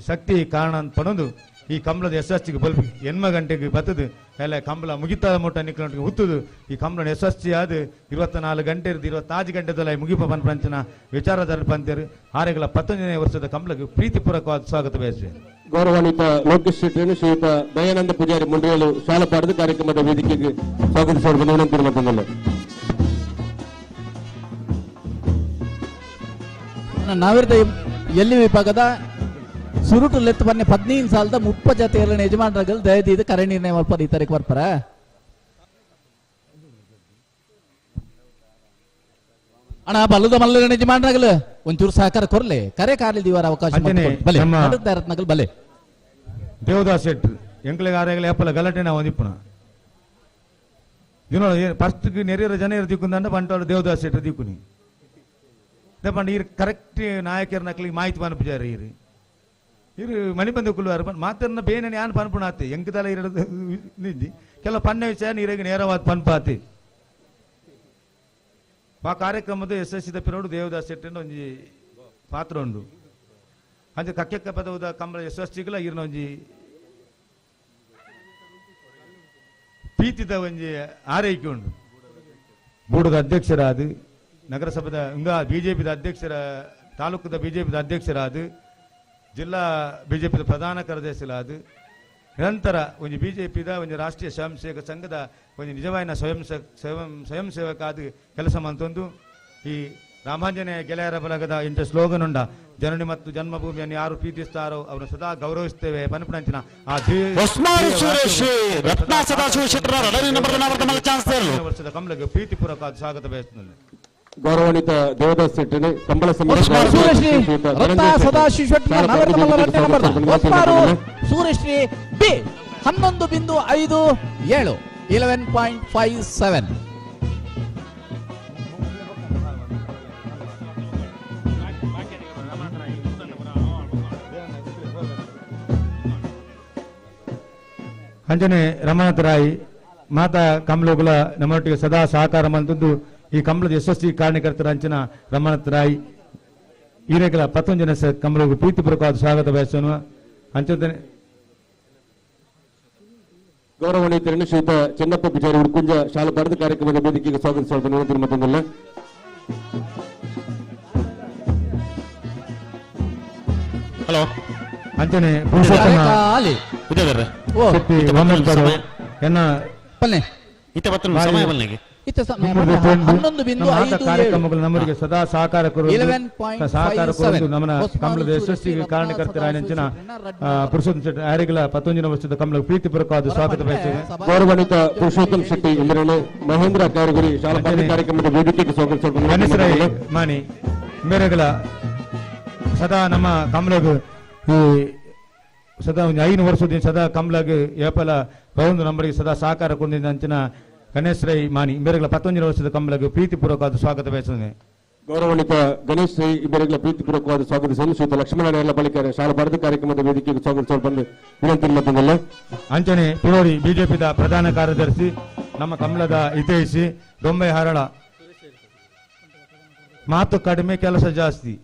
ಶಕ್ತಿ ಕಾರಣ ಅಂತ ಪಡೋದು ಈ ಕಂಬಳದ ಯಶಸ್ಸಿಗೆ ಬಲ್ಬ್ ಎನ್ಮ ಗಂಟೆಗೆ ಬತ್ತದು ಎಲ್ಲ ಕಂಬಳ ಮುಗಿತಾದ ಮುಟ್ಟ ನಿಕ್ಕಲಿಗೆ ಹುತ್ತದು ಈ ಕಂಬಳ ಯಶಸ್ಸಿ ಆದ 24 ಗಂಟೆ ಇರೋದು 25 ಗಂಟೆದಲ್ಲ ಮುಗಿಪ ಪಂಚನ ವಿಚಾರದಲ್ಲಿ ಪಂತೇರು ಆರೆಗಳ 19ನೇ ವರ್ಷದ ಕಂಬಳಕ್ಕೆ ಪ್ರೀತಿಪೂರ್ವಕವಾದ ಸ್ವಾಗತ ಬಯಸುವೆ. ಗೌರವಾನ್ವಿತ ಲೋಕೇಶ್ ಶೆಟ್ಟಿ ಶ್ರೀಯುತ ದಯಾನಂದ ಪೂಜಾರಿ ಮುಂಡೇಳು ಶಾಲಾ ಪಾಠದ ಕಾರ್ಯಕ್ರಮದ ವೇದಿಕೆಗೆ ಸ್ವಾಗತಿಸುವ ವಿನಂತಿ ಮಾಡಿದ್ದೇನೆ. ನಾವಿರದ ಎಲ್ಲಿ ವಿಭಾಗದ ಸುರುಟು ಲೆತ್ತು ಬನ್ನಿ 15 ಸಾಲದ 30 ಜತೆಯಲ್ಲಿನ ಯಜಮಾನರಾಗಲು ದಯದೀದು ಕರೆ ನಿರ್ಣಯ ಮಲ್ಪದ ಈ ತಾರೀಕು ಬರ್ಪರ. ಅಣ್ಣ ಬಲ್ಲದ ಮಲ್ಲ ಯಜಮಾನರಾಗಲು ಒಂಚೂರು ಸಹಕಾರ ಕೊರ್ಲೆ ಕರೆ ಕಾರ್ಲಿ ದಿವಾರ ಅವಕಾಶ ಬಲೆ ರತ್ನಗಲ್ ಬಲೆ ದೇವದಾಸ್ ಶೆಟ್ರು ಎಂಕ್ಲೆಗಾರೆಗಳ ಏಪಲ ಗಲಾಟೆ ನಾವು ಒಂದಿಪ್ಪುನ ದಿನ ಫಸ್ಟ್ ನೆರೆಯರ ಜನ ದಿಕ್ಕು ಬಂಟವಾಳ ದೇವದಾಸ್ ಶೆಟ್ರು ದಿಕ್ಕುನಿ ಪಂಡ ಈರ್ ಕರೆಕ್ಟ್ ನಾಯಕರ ನಕ್ಲಿಗೆ ಮಾಹಿತಿ ಪನ್ಪುಜಾರ ಈರು ಇರು ಮಣಿ ಬಂದು ಕುಲ್ವಾರ ಮಾತನ್ನ ಬೇನೆ ಯಾನ್ ಪನ್ಪುಣಾತೆ ಎಂಕದಲ ಇರೋದು ನಿಂಜಿ ಕೆಲವು ಪನ್ನೆ ವಿಷಯ ನೀರಿಗೆ ನೇರವಾದ ಪನ್ಪಾತಿ ಆ ಕಾರ್ಯಕ್ರಮದ ಯಶಸ್ಸಿದ ಪಿರೋಡು ದೇವದಾಸ್ ಶೆಟ್ಟಿನ ಒಂಜಿ ಪಾತ್ರ ಉಂಡು ಅಂಚೆ ಕಕ್ಕೆಕ್ಕ ಪದವುದ ಕಂಬಳ ಯಶಸ್ಸಿಗಳ ಈರ್ನ ಒಂಜಿ ಪ್ರೀತಿದ ಒಂಜಿ ಆರೈಕೆ ಉಂಡು. ಬೂಡದ ಅಧ್ಯಕ್ಷರಾದ ನಗರಸಭೆದ ಇಂಗ ಬಿಜೆಪಿದ ಅಧ್ಯಕ್ಷರ ತಾಲೂಕದ ಬಿಜೆಪಿದ ಅಧ್ಯಕ್ಷರಾದ ಜಿಲ್ಲಾ ಬಿಜೆಪಿದ ಪ್ರಧಾನ ಕಾರ್ಯದರ್ಶಿಲಾದ ನಿರಂತರ ಒಂಜಿ ಬಿಜೆಪಿದ ಒಂಜಿ ರಾಷ್ಟ್ರೀಯ ಸ್ವಯಂ ಸೇವಕ ಸಂಘದ ಒಂಜಿ ನಿಜವಾಯಿನ ಸ್ವಯಂ ಸ್ವಯಂ ಸ್ವಯಂ ಸೇವಕ ಆದ ಕೆಲಸ ಮಂತೊಂದು ಈ ರಾಮಾಂಜನೇಯ ಗೆಳೆಯರ ಬಳಗದ ಇಂಥ ಸ್ಲೋಗನ್ ಉಂಡ ಜನನಿ ಮತ್ತು ಜನ್ಮಭೂಮಿಯನ್ನು ಯಾರು ಪ್ರೀತಿಸ್ತಾರೋ ಅವರನ್ನು ಸದಾ ಗೌರವಿಸ್ತೇವೆ ಪನ್ಪುಣಂಚಿನ ಆ ವರ್ಷದ ಕಮಲಕ್ಕೆ ಪ್ರೀತಿಪೂರ್ವಕ ಸ್ವಾಗತ ಬಯಸುತ್ತೇನೆ. ಗೌರವಾನ್ವಿತ ದೇವದಾಸ್ ಶೆಟ್ಟಿನಿ ಕಂಬಳ ಸೂರ್ಯಶ್ರೀ ಬಿ 11.57 11.57. ಅಂಜನೆ ರಮನಾಥ ರಾಯ್ ಮಾತಾ ಕಮಲೋಗುಲ ನಮ್ಮೊಟ್ಟಿಗೆ ಸದಾ ಸಹಕಾರ ಮಂತದ್ದು ಈ ಕಂಬಳದ ಯಶಸ್ವಿ ಕಾರಣಕರ್ತರ ಅಂಚಿನ ರಮನಾಥ ರಾಯ್ ಈರೇಕಲ ಪತ್ತೊಂಜನ ಕಮಲೋಗು ಪ್ರೀತಿಪೂರ್ವಕವಾದ ಸ್ವಾಗತ ಬಯಸೋನು. ಅಂಚನೆ ಗೌರವಾನ್ವಿತರನ್ನು ಶ್ರೀಯುತ ಚೆನ್ನಪ್ಪ ಪೂಜಾರಿ ಉಡ್ಕುಂಜ ಶಾಲಾ ಭಾರತ ಕಾರ್ಯಕ್ರಮದ ವೇದಿಕೆಗೆ ಸ್ವಾಗತಿಸುವ ವಿನಂತಿ ಮತ್ತೊಂದಲ್ಲ. ಹಲೋ ಅಂಚನೆ ಪುರುಷೋತ್ತಮ ಶೆಟ್ಟಿ ಕಾರ್ಯಕ್ರಮಗಳು ನಮ್ಮರಿಗೆ ಸದಾ ಸಹಕಾರ ಸಹಕಾರ ನಮ್ಮನ ಕಮಲದ ಯಶಸ್ಸಿಗೆ ಕಾರಣಕರ್ತರಾಯನಂಚಿನ ಪುರುಷೋತ್ತಮ ಶೆಟ್ಟಿ ಆರಿಗಳ ಪತ್ತೊಂದಿನ ವರ್ಷದ ಕಮಲ ಪ್ರೀತಿಪೂರ್ವಕವಾದ ಸ್ವಾಗತ ಬಯಸುತ್ತೇನೆ. ಗೌರವಾನ್ವಿತ ಪುರುಷೋತ್ತಮ ಶೆಟ್ಟಿ ಇಂದ್ರನು ಮಹೇಂದ್ರ ಕಾರಿಗುರಿ ಶಾಲಾ ಕಾರ್ಯಕ್ರಮದ ವೇದಿಕೆಗೆ ಸ್ವಾಗತಿಸುವ ಮಾನಿ ಮೇರೆಗಳ ಸದಾ ನಮ್ಮ ಕಮಲಗ ಈ ಸದಾ ಒಂದು 5 ವರ್ಷದ ಸದಾ ಕಮಲಗ್ ಏಪಲ ಬೌಂದು ನಮ್ಮರಿಗೆ ಸದಾ ಸಹಕಾರ ಕೊಂಡಿದ್ದ ಅಂಚಿನ ಗಣೇಶ್ ರೈ ಮಾನಿ ಮೇರೆಗಳ 19 ವರ್ಷದ ಕಮಲಗ್ ಪ್ರೀತಿಪೂರ್ವಕವಾದ ಸ್ವಾಗತ ಬಯಸುತ್ತೇನೆ. ಗೌರವಾನ್ವಿತ ಗಣೇಶ್ ರೈ ಇಬ್ಬರಿಗಳ ಪ್ರೀತಿಪೂರ್ವಕವಾದ ಸ್ವಾಗತಿಸಲು ಶ್ರೀಯುತ ಲಕ್ಷ್ಮಣ ಬಳಿಕ ಶಾಲಾ ಭಾರತ ಕಾರ್ಯಕ್ರಮದ ವೇದಿಕೆಗೆ ಸ್ವಾಗತಿಸಲು ಬಂದು ವಿನಂತಿ ಮತ್ತೊಂದಲ್ಲ. ಅಂಚನೆ ಪಿರೋಡಿ ಬಿಜೆಪಿದ ಪ್ರಧಾನ ಕಾರ್ಯದರ್ಶಿ ನಮ್ಮ ಕಮಲದ ಹಿತೈಷಿ ದೊಂಬೆ ಹರಳ ಮಾತು ಕಡಿಮೆ ಕೆಲಸ ಜಾಸ್ತಿ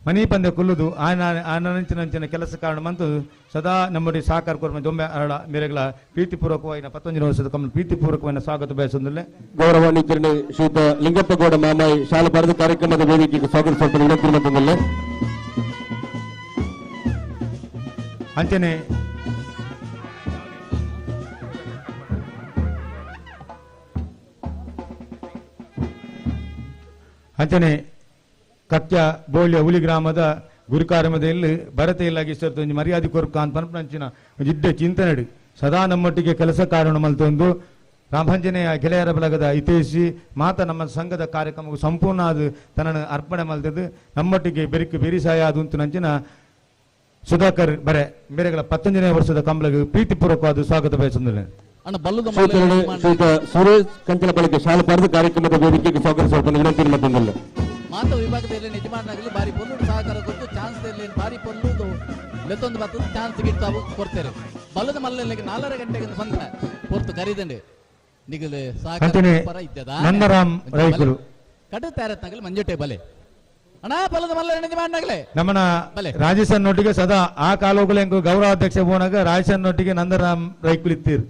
ಮನಿ ಪಂದೆ ಕುಲ್ಲುದು ಆನಂಚಿನಂಚಿನ ಕೆಲಸ ಕಾರಣ ಮಂತು ಸದಾ ನಮ್ಮಡಿ ಸಹಕಾರ ಕೊರ್ಮ ದೊಂಬೆ ಅರಳ ಮೇರೆಗಳ ಪ್ರೀತಿಪೂರ್ವಕವಾಗಿ 19 ವರ್ಷದ ಕಮಲ ಪ್ರೀತಿಪೂರ್ವಕವಾಗಿ ಸ್ವಾಗತ ಬಯಸುವುದಿಲ್ಲ. ಗೌರವಾನ್ವಿತರನ್ನು ಶ್ರೀಯುತ ಲಿಂಗಪ್ಪ ಗೌಡ ಮಾಮಾಯಿ ಶಾಲಾ ಭಾರತ ಕಾರ್ಯಕ್ರಮದ ವೇದಿಕೆಗೆ ಸ್ವಾಗತಿಸುವ ವಿನಂತಿ ಮತ್ತೊಂದಲ್ಲ. ಅಂಚನೆ ಅಂಚನೆ ಕಕ್ಯ ಬೋಳ್ಯ ಹುಲಿ ಗ್ರಾಮದ ಗುರುಕಾರ್ಯಮದಲ್ಲಿ ಭರತ ಇಲ್ಲಾಗಿ ಒಂಜಿ ಮರ್ಯಾದೆ ಕೊರ್ಕ ಅಂತ ಪನ್ಪುನಂಚಿನ ಒಂಜಿ ಇಡ್ಡೆ ಚಿಂತನೆಡು ಸದಾ ನಮ್ಮೊಟ್ಟಿಗೆ ಕೆಲಸ ಕಾರಣ ಮಲ್ತೊಂದು ರಾಮಾಂಜನೇಯ ಗೆಳೆಯರ ಬಳಗದ ಹಿತೈಷಿ ಮಾತ ನಮ್ಮ ಸಂಘದ ಕಾರ್ಯಕ್ರಮಕ್ಕೆ ಸಂಪೂರ್ಣ ಅದು ತನ್ನನ್ನು ಅರ್ಪಣೆ ಮಲ್ತದ್ದು ನಮ್ಮೊಟ್ಟಿಗೆ ಬೆರಿಕು ಬೆರಿಸಾಯ ಅದು ನಂಚಿನ ಸುಧಾಕರ್ ಬರೆ ಮೇರೆಗಳ 19ನೇ ವರ್ಷದ ಕಂಬಳಗೆ ಪ್ರೀತಿಪೂರ್ವಕವಾದ ಸ್ವಾಗತ ಬಯಸುತ್ತೇನೆ. ಶ್ರೀಯುತ ಸುರೇಶ್ ಕಂಚಲ ಬಳಿಕ ಶಾಲಾ ಭಾರತ ಕಾರ್ಯಕ್ರಮದ ವೇದಿಕೆಗೆ ಸ್ವಾಗತಿಸುವ ವಿನಂತಿ ಮತ್ತೊಂದಲ್ಲ. ಮಾತ ವಿಭಾಗದಲ್ಲಿ ಯಜಮಾನರಾಗಲಿ ಬಾರಿ ಪೊಲ್ಲು ಸಹಕಾರ ಕೊಟ್ಟು ಚಾನ್ಸ್ ಇರಲಿ ಬಾರಿ ಪೊಲ್ಲು ಲೆತ್ತೊಂದು ಬರ್ತದೆ ಚಾನ್ಸ್ ಗಿಟ್ಟು ಕೊಡ್ತಾರೆ ಬಲ್ಲದ ಮಲ್ಲಲ್ಲಿಗೆ 4.5 ಗಂಟೆಗೆ ಬಂದ ಪೊರ್ತು ಕರೀದಂಡೆ ನಿಗಲು ಸಹಕಾರ ಇದ್ದದ ನಂದರಾಮ್ ರೈಕುಲು ಕಡು ತಾರತ್ನಾಗಲಿ ಮಂಜುಟೆ ಬಲೆ ಅಣ್ಣ ಬಲ್ಲದ ಮಲ್ಲ ಯಜಮಾನರಾಗಲಿ ನಮ್ಮನ ರಾಜೇಶನ್ನೊಟ್ಟಿಗೆ ಸದಾ ಆ ಕಾಲೋಗಳು ಹೆಂಗು ಗೌರವಾಧ್ಯಕ್ಷ ಹೋನಾಗ ರಾಜೇಶನ್ನೊಟ್ಟಿಗೆ ನಂದರಾಮ್ ರೈಕುಲು ಇತ್ತೀರು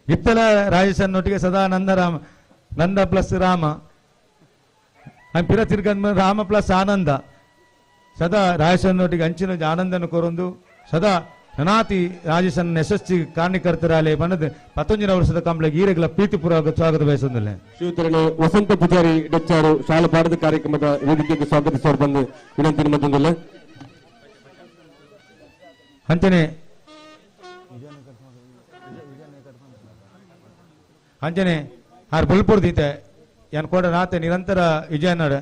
ಇತ್ತಲ ರಾಜೇಶನ್ನೊಟ್ಟಿಗೆ ಸದಾ ನಂದರಾಮ್ ನಂದ ಪ್ಲಸ್ ರಾಮ ಪಿರ ತಿರ್ಗಂದ ರಾಮ ಪ್ಲಸ್ ಆನಂದ ಸದಾ ರಾಯಸನ್ನೊಟ್ಟಿಗೆ ಅಂಚಿನ ಆನಂದನ ಕೊರೊಂದು ಸದಾ ನನಾತಿ ರಾಜೇಶನ್ ಯಶಸ್ವಿ ಕಾರಣಕರ್ತರಾಲೆ ಬಣ್ಣದ 19 ವರ್ಷದ ಕಂಬಳಿಗೆ ಈರೆಗಳ ಪ್ರೀತಿಪೂರ್ವಕ ಸ್ವಾಗತ ಬಯಸುವುದಿಲ್ಲ. ಶ್ರೀತರಣೆ ವಸಂತ ಪೂಜಾರಿ ಡಚ್ಚಾರು ಶಾಲಾ ಪಾಠದ ಕಾರ್ಯಕ್ರಮದ ವೇದಿಕೆಗೆ ಸ್ವಾಗತಿಸುವರು ಬಂದು ವಿನಂತಿ ಮತ್ತೊಂದಿಲ್ಲ. ಅಂಚನೆ ಅಂಚನೆ ಆರ್ ಬೊಲ್ಪುರ್ ದೀತೆ ಯಾನ್ ಕೋಡ ರಾತೆ ನಿರಂತರ ವಿಜಯನಗರ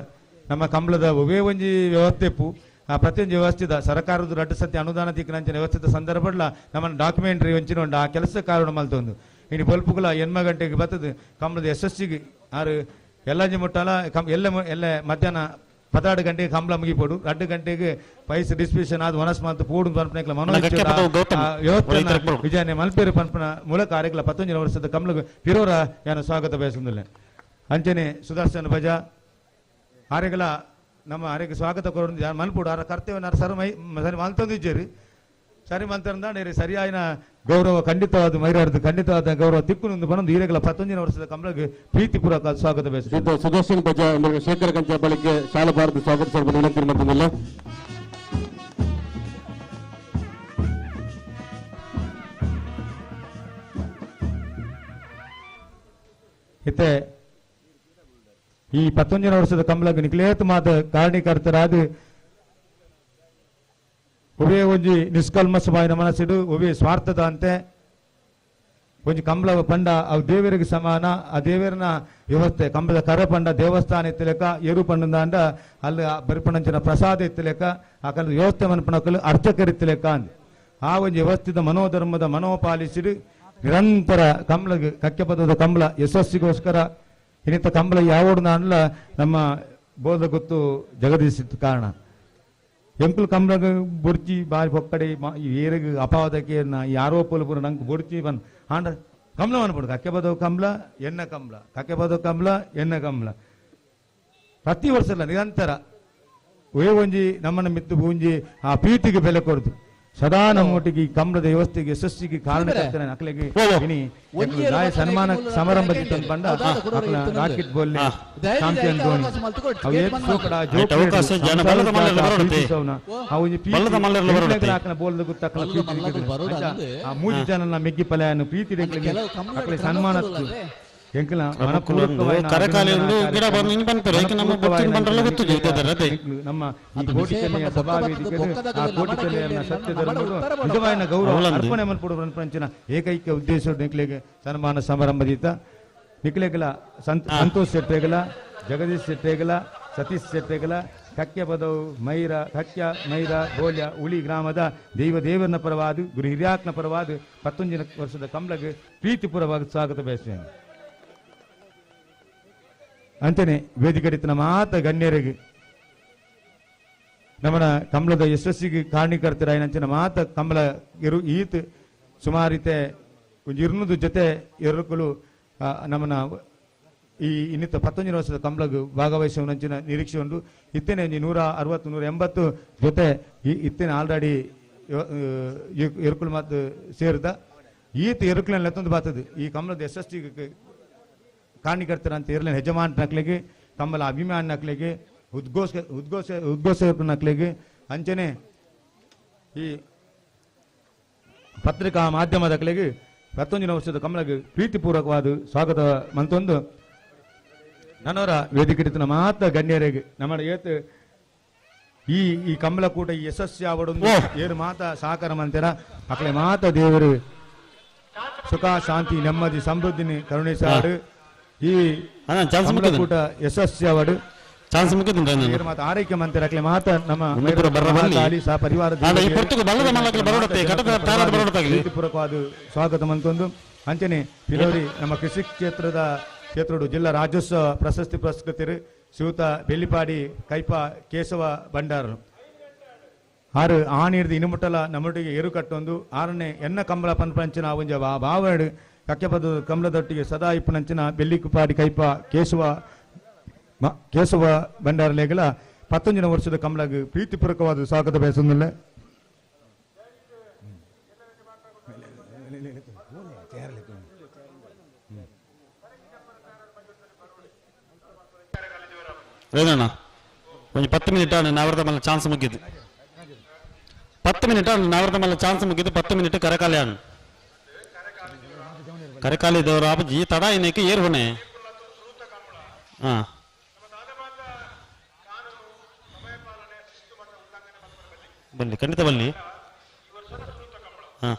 ನಮ್ಮ ಕಂಬಳದ ಒವೇ ಒಂಜಿ ವ್ಯವಸ್ಥೆಪ್ಪು ಆ ಪ್ರತಿಯೊಂದು ವ್ಯವಸ್ಥಿತ ಸರ್ಕಾರದ ರಡ್ಡು ಸತ್ಯ ಅನುದಾನ ತಿಕ್ಕನಂಚಿನ ವ್ಯವಸ್ಥಿತ ಸಂದರ್ಭಡ್ಲ ನಮ್ಮ ಡಾಕ್ಯುಮೆಂಟ್ರಿ ಒಂಚಿನ ಉಂಡು ಆ ಕೆಲಸ ಕಾರಣ ಮಲ್ತೊಂದು ಇನ್ನು ಬೊಲ್ಪುಗಳ 8 ಗಂಟೆಗೆ ಬರ್ತದೆ ಕಂಬಳದ ಯಶಸ್ಸಿಗೆ ಆರು ಎಲ್ಲಂಜಿ ಮುಟ್ಟಲ ಕಂ ಎಲ್ಲ ಎಲ್ಲ ಮಧ್ಯಾಹ್ನ 12 ಗಂಟೆಗೆ ಕಂಬಳ ಮುಗಿಪೋಡು 2 ಗಂಟೆಗೆ ಪೈಸೆ ಡಿಸ್ಟ್ರಿಬ್ಯೂಷನ್ ಆದ ವನಸ್ ಮಾತು ಪೋಡು ಪನ್ಪನೆಕ್ಲ ಮನೋಇಚ್ಛೆ ವ್ಯವಸ್ಥೆ ವಿಜಯನೆ ಮಲ್ಪೇರು ಪನ್ಪನ ಮೂಲಕ ಆರೆಗ್ಲ 19 ವರ್ಷದ ಕಂಬಳಗ್ ಪಿರೋರ ಯಾನು ಸ್ವಾಗತ ಬಯಸುವುದಿಲ್ಲ. ಅಂಚನೆ ಸುದರ್ಶನ್ ಬಜಾ ಆರೆಗಳ ನಮ್ಮ ಆರೆಗೆ ಸ್ವಾಗತ ಕೊರೊಂದು ಯಾರು ಮಲ್ಪುಡು ಆರ ಕರ್ತವ್ಯ ಸರ್ ಮೈ ಸರಿ ಮಲ್ತೊಂದಿಜ್ಜೇರು ಸರಿ ಮಲ್ತಂದ ನೇರಿ ಸರಿಯಾಯಿನ ಗೌರವ ಖಂಡಿತವಾದ ಮೈರಾರ್ದು ಖಂಡಿತವಾದ ಗೌರವ ತಿಕ್ಕುನೊಂದು ಬನೊಂದು ಈರೆಗಳ 19 ವರ್ಷದ ಕಂಬಳಗ್ ಪ್ರೀತಿಪೂರ್ವಕ ಸ್ವಾಗತ ಬಯಸುತ್ತೇನೆ. ಸುದರ್ಶನ್ ಬಜಾ ಶೇಖರ ಕಂಚ ಬಳಿಕೆ ಶಾಲಾ ಭಾರತ ಸ್ವಾಗತ ವಿನಂತಿ ಮತ್ತೊಂದಿಲ್ಲ. ಇತ್ತೆ ಈ 19 ವರ್ಷದ ಕಂಬಳಗ್ ನಿಕ್ಲೇತ್ ಮಾತ ಕಾರಣೀಕರ್ತರಾದ ಒವೇ ಒಂಜಿ ನಿಷ್ಕಲ್ಮಸವಾಯಿನ ಮನಸ್ಸಿಡು ಒವೇ ಸ್ವಾರ್ಥದ ಅಂತೆ ಒಂಜಿ ಕಂಬಳ ಪಂಡ ಅವು ದೇವರಿಗೆ ಸಮಾನ ಆ ದೇವರನ ವ್ಯವಸ್ಥೆ ಕಂಬದ ಕರ ಪಂಡ ದೇವಸ್ಥಾನ ಇತ್ತಲೆಕ್ಕ ಎರು ಪಂಡಂದಾಂಡ ಅಲ್ಲಿ ಬರಿಪಣಂಚಿನ ಪ್ರಸಾದ ಇತ್ತಲೆಕ್ಕ ಆ ಕಲ್ ವ್ಯವಸ್ಥೆ ಮನ್ಪಣಕಲು ಅರ್ಚಕರಿತ್ತಲೆಕ್ಕ ಅಂದ್ ಆ ಒಂಜಿ ವ್ಯವಸ್ಥಿತ ಮನೋಧರ್ಮದ ಮನೋಪಾಲಿಸಿಡು ನಿರಂತರ ಕಂಬಳಗ್ ಕಕ್ಕೆಪದದ ಕಂಬಳ ಯಶಸ್ಸಿಗೋಸ್ಕರ ಇನ್ನಿತ ಕಂಬಳ ಯಾವೋಡು ನಾನ್ಲ ನಮ್ಮ ಬೋಧ ಗೊತ್ತು ಜಗದೀಶಿತ್ತು ಕಾರಣ ಎಂಕುಲು ಕಂಬಳಗ ಬೊಡ್ಚಿ ಬಾರಿ ಪೊಕ್ಕಡೆ ಏರಿಗೆ ಅಪಾವದಕ್ಕೆ ಯಾರೋ ಪೋಲು ಪೂರ ನಂಗೆ ಬೊಡ್ಚಿ ಬನ್ ಆಂಡ ಕಂಬಳ ಅನ್ಬಿಡು ಕಕ್ಕೆ ಬದೋ ಕಂಬಳ ಎನ್ನ ಕಂಬಳ ಕಕ್ಕೆ ಬದೋ ಕಂಬಳ ಎನ್ನ ಕಂಬಳ ಪ್ರತಿ ವರ್ಷ ಅಲ್ಲ ನಿರಂತರ ಒಯ್ ಒಂಜಿ ನಮ್ಮನ್ನ ಮಿತ್ತು ಪೂಂಜಿ ಆ ಪ್ರೀತಿಗೆ ಬೆಲೆ ಕೊಡುದು ಸದಾ ನಮ್ಮೊಟ್ಟಿಗೆ ಈ ಕಂಬಳದ ವ್ಯವಸ್ಥೆಗೆ ಯಶಸ್ಸಿಗೆ ಕಾರಣಕರ್ತನೆ ಅಕ್ಲೆಗೆ ಇನಿ ಸನ್ಮಾನ ಸಮಾರಂಭ ಬಂಡ ರಾಕೆಟ್ ಬೋಲ್ಲೆ ಚಾಂಪಿಯನ್ ಧೋನಿ ಅವು ಏತ್ ಸೋಕಡ ಜೋಕಡ ಬೋಲ್ದ ಗುತ್ತಕ್ಕಲ ಪ್ರೀತಿ ಆ ಮೂಜಿ ಜನನ ಮೆಗ್ಗಿ ಪಲಯನು ಪ್ರೀತಿ ಅಕ್ಲೆ ಸನ್ಮಾನ ಎಂಕಲ ನಮ್ಮ ಈ ಕೋಟಿಚೆನ್ನಯ್ಯ ಸಭಾವೇದಿಕೆ ಆ ಕೋಟಿಚೆನ್ನಯ್ಯನ ಸತ್ಯ ಧರ್ಮದ ನಿಜವಾದ ಗೌರವ ಅರ್ಪಣೆ ಮನ್ಪುಡು ಪಂಚಿನ ಏಕೈಕ ಉದ್ದೇಶ ನಿಕ್ಲೆಗೆ ಸನ್ಮಾನ ಸಮಾರಂಭದೀತ ನಿಕ್ಲೆಗಲ ಸಂತೋಷ್ ಶೆಟ್ಟೆಗಲ ಜಗದೀಶ್ ಶೆಟ್ಟೆಗಲ ಸತೀಶ್ ಶೆಟ್ಟೆಗಲ ಕಕ್ಯ ಪದವು ಮೈರ ಕಕ್ಯ ಮೈರ ಬೋಲ್ಯ ಉಳಿ ಗ್ರಾಮದ ದೈವ ದೇವರನ ಪರವಾದ ಗುರು ಹಿರಿಯಾಕ್ನ ಪರವಾದ 19 ವರ್ಷದ ಕಂಬಳಗೆ ಪ್ರೀತಿಪೂರ್ವವಾಗಿ ಸ್ವಾಗತ ಬಯಸ್ತೇನೆ. ಅಂಚನೆ ವೇದಿಕೆಡಿತನ ಮಾತ ಗಣ್ಯರಿಗೆ ನಮ್ಮನ ಕಂಬಳದ ಯಶಸ್ಸಿಗೆ ಕಾರಣೀಕರ್ತರಾಯಿನ ಅಂಚನ ಮಾತ ಕಂಬಳ ಇರು ಈತ್ ಸುಮಾರಿತೆ ಒಂಜಿ 200 ಜೊತೆ ಎರುಕುಲು ನಮ್ಮನ ಈ ಇನ್ನಿತ 19 ವರ್ಷದ ಕಂಬಳಗ್ ಭಾಗವಹಿಸುವ ಅಂಚಿನ ನಿರೀಕ್ಷೆ ಉಂಟು. ಇತ್ತೇನೆ ಒಂಜಿ 160 180 ಜೊತೆ ಈ ಇತ್ತೇನೆ ಆಲ್ರೆಡಿ ಎರುಕುಲು ಮಾತು ಸೇರಿದ ಈತ ಎರುಕುಲನ್ನ ಎತ್ತೊಂದು ಬಾತದೆ ಈ ಕಂಬಳದ ಯಶಸ್ಸಿಗೆ ಕಾರಣೀಕರ್ತರ ಅಂತ ಇರಲಿಲ್ಲ ಯಜಮಾನ್ ನಕ್ಲಿಗೆ ಕಂಬಳ ಅಭಿಮಾನ ನಕ್ಲಿಗೆ ಉದ್ಘೋಷ ಉದ್ಘೋಷ ಉದ್ಘೋಷ ನಕ್ಲಿಗೆ ಅಂಚನೆ ಈ ಪತ್ರಿಕಾ ಮಾಧ್ಯಮದ 19 ವರ್ಷದ ಕಂಬಳಗೆ ಪ್ರೀತಿಪೂರ್ವಕವಾದ ಸ್ವಾಗತ ಮಂತೊಂದು ನನ್ನವರ ವೇದಿಕೆ ಮಾತ್ರ ಗಣ್ಯರಿಗೆ ನಮ್ಮ ಏತ್ ಈ ಈ ಕಂಬಳಕೂಟ ಈ ಯಶಸ್ವಿ ಆವಡೊಂದು ಏರು ಮಾತ ಸಹಕಾರ ಮಂತಿರ ಅಕಲೆ ಮಾತ ದೇವರು ಸುಖ ಶಾಂತಿ ನೆಮ್ಮದಿ ಸಮೃದ್ಧಿನಿ ಕರುಣಿಸಾಡು ಈ ಕಂಬಳಕೂಟ ಯಶಸ್ವಿ ಆವಡು ಆರೈಕೆ ಮಂತಿರ ಅಕಲೆ ಮಾತ ನಮ್ಮ ಸಹಪರಿವಾರ ಪ್ರೀತಿಪೂರ್ವಕವಾದ ಸ್ವಾಗತ ಮಂತೊಂದು ಅಂಚನೆ ಪಿಲೋರಿ ನಮ್ಮ ಕೃಷಿ ಕ್ಷೇತ್ರದ ಕ್ಷೇತ್ರಡು ಜಿಲ್ಲಾ ರಾಜ್ಯೋತ್ಸವ ಪ್ರಶಸ್ತಿ ಪುರಸ್ಕೃತರು ಶ್ರೀಯುತ ಬೆಳ್ಳಿಪಾಡಿ ಕೈಪ ಕೇಶವ ಭಂಡಾರರು ಆರು ಆಣಿರ್ದು ಇನುಮುಟ್ಟಲ ನಮ್ಮೊಟ್ಟಿಗೆ ಏರು ಕಟ್ಟೊಂದು ಆರನೇ ಎನ್ನ ಕಂಬಳ ಪನ್ಪಂಚಿನ ಒಂಜ ಬಾವಡು ಕಕ್ಕೆಪದ ಕಂಬಳದೊಟ್ಟಿಗೆ ಸದಾ ಇಪ್ಪನಂಚಿನ ಬೆಳ್ಳಿಪಾಡಿ ಕೈಪ ಕೇಶವ ಕೇಶವ ಭಂಡಾರ ಲೇಗಲ 19 ವರ್ಷದ ಕಂಬಳಗ್ ಪ್ರೀತಿಪೂರ್ವಕವಾದ ಸ್ವಾಗತ ಬಯಸುವುದಿಲ್ಲ. ರೇಣಣ್ಣ ಒಂದು 10 ಮಿನಿಟ್ ನಾವರ್ದ ಮೇಲೆ ಚಾನ್ಸ್ ಮುಗಿದ್ದು. 10 ಮಿನಿಟ್ ನಾವರ್ದ ಮಲ್ಲ ಚಾನ್ಸ್ ಮುಗಿದು 10 ಮಿನಿಟ್ ಕರಕಾಲಿ ಆನ್ ಕರಕಾಲಿ ದವರು ಆಪಜಿ ತಡ ಇನ್ನಕ್ಕೆ ಏರ್ ಹೊನೆ ಹಾ ಬನ್ನಿ ಖಂಡಿತ ಬನ್ನಿ. ಹಾ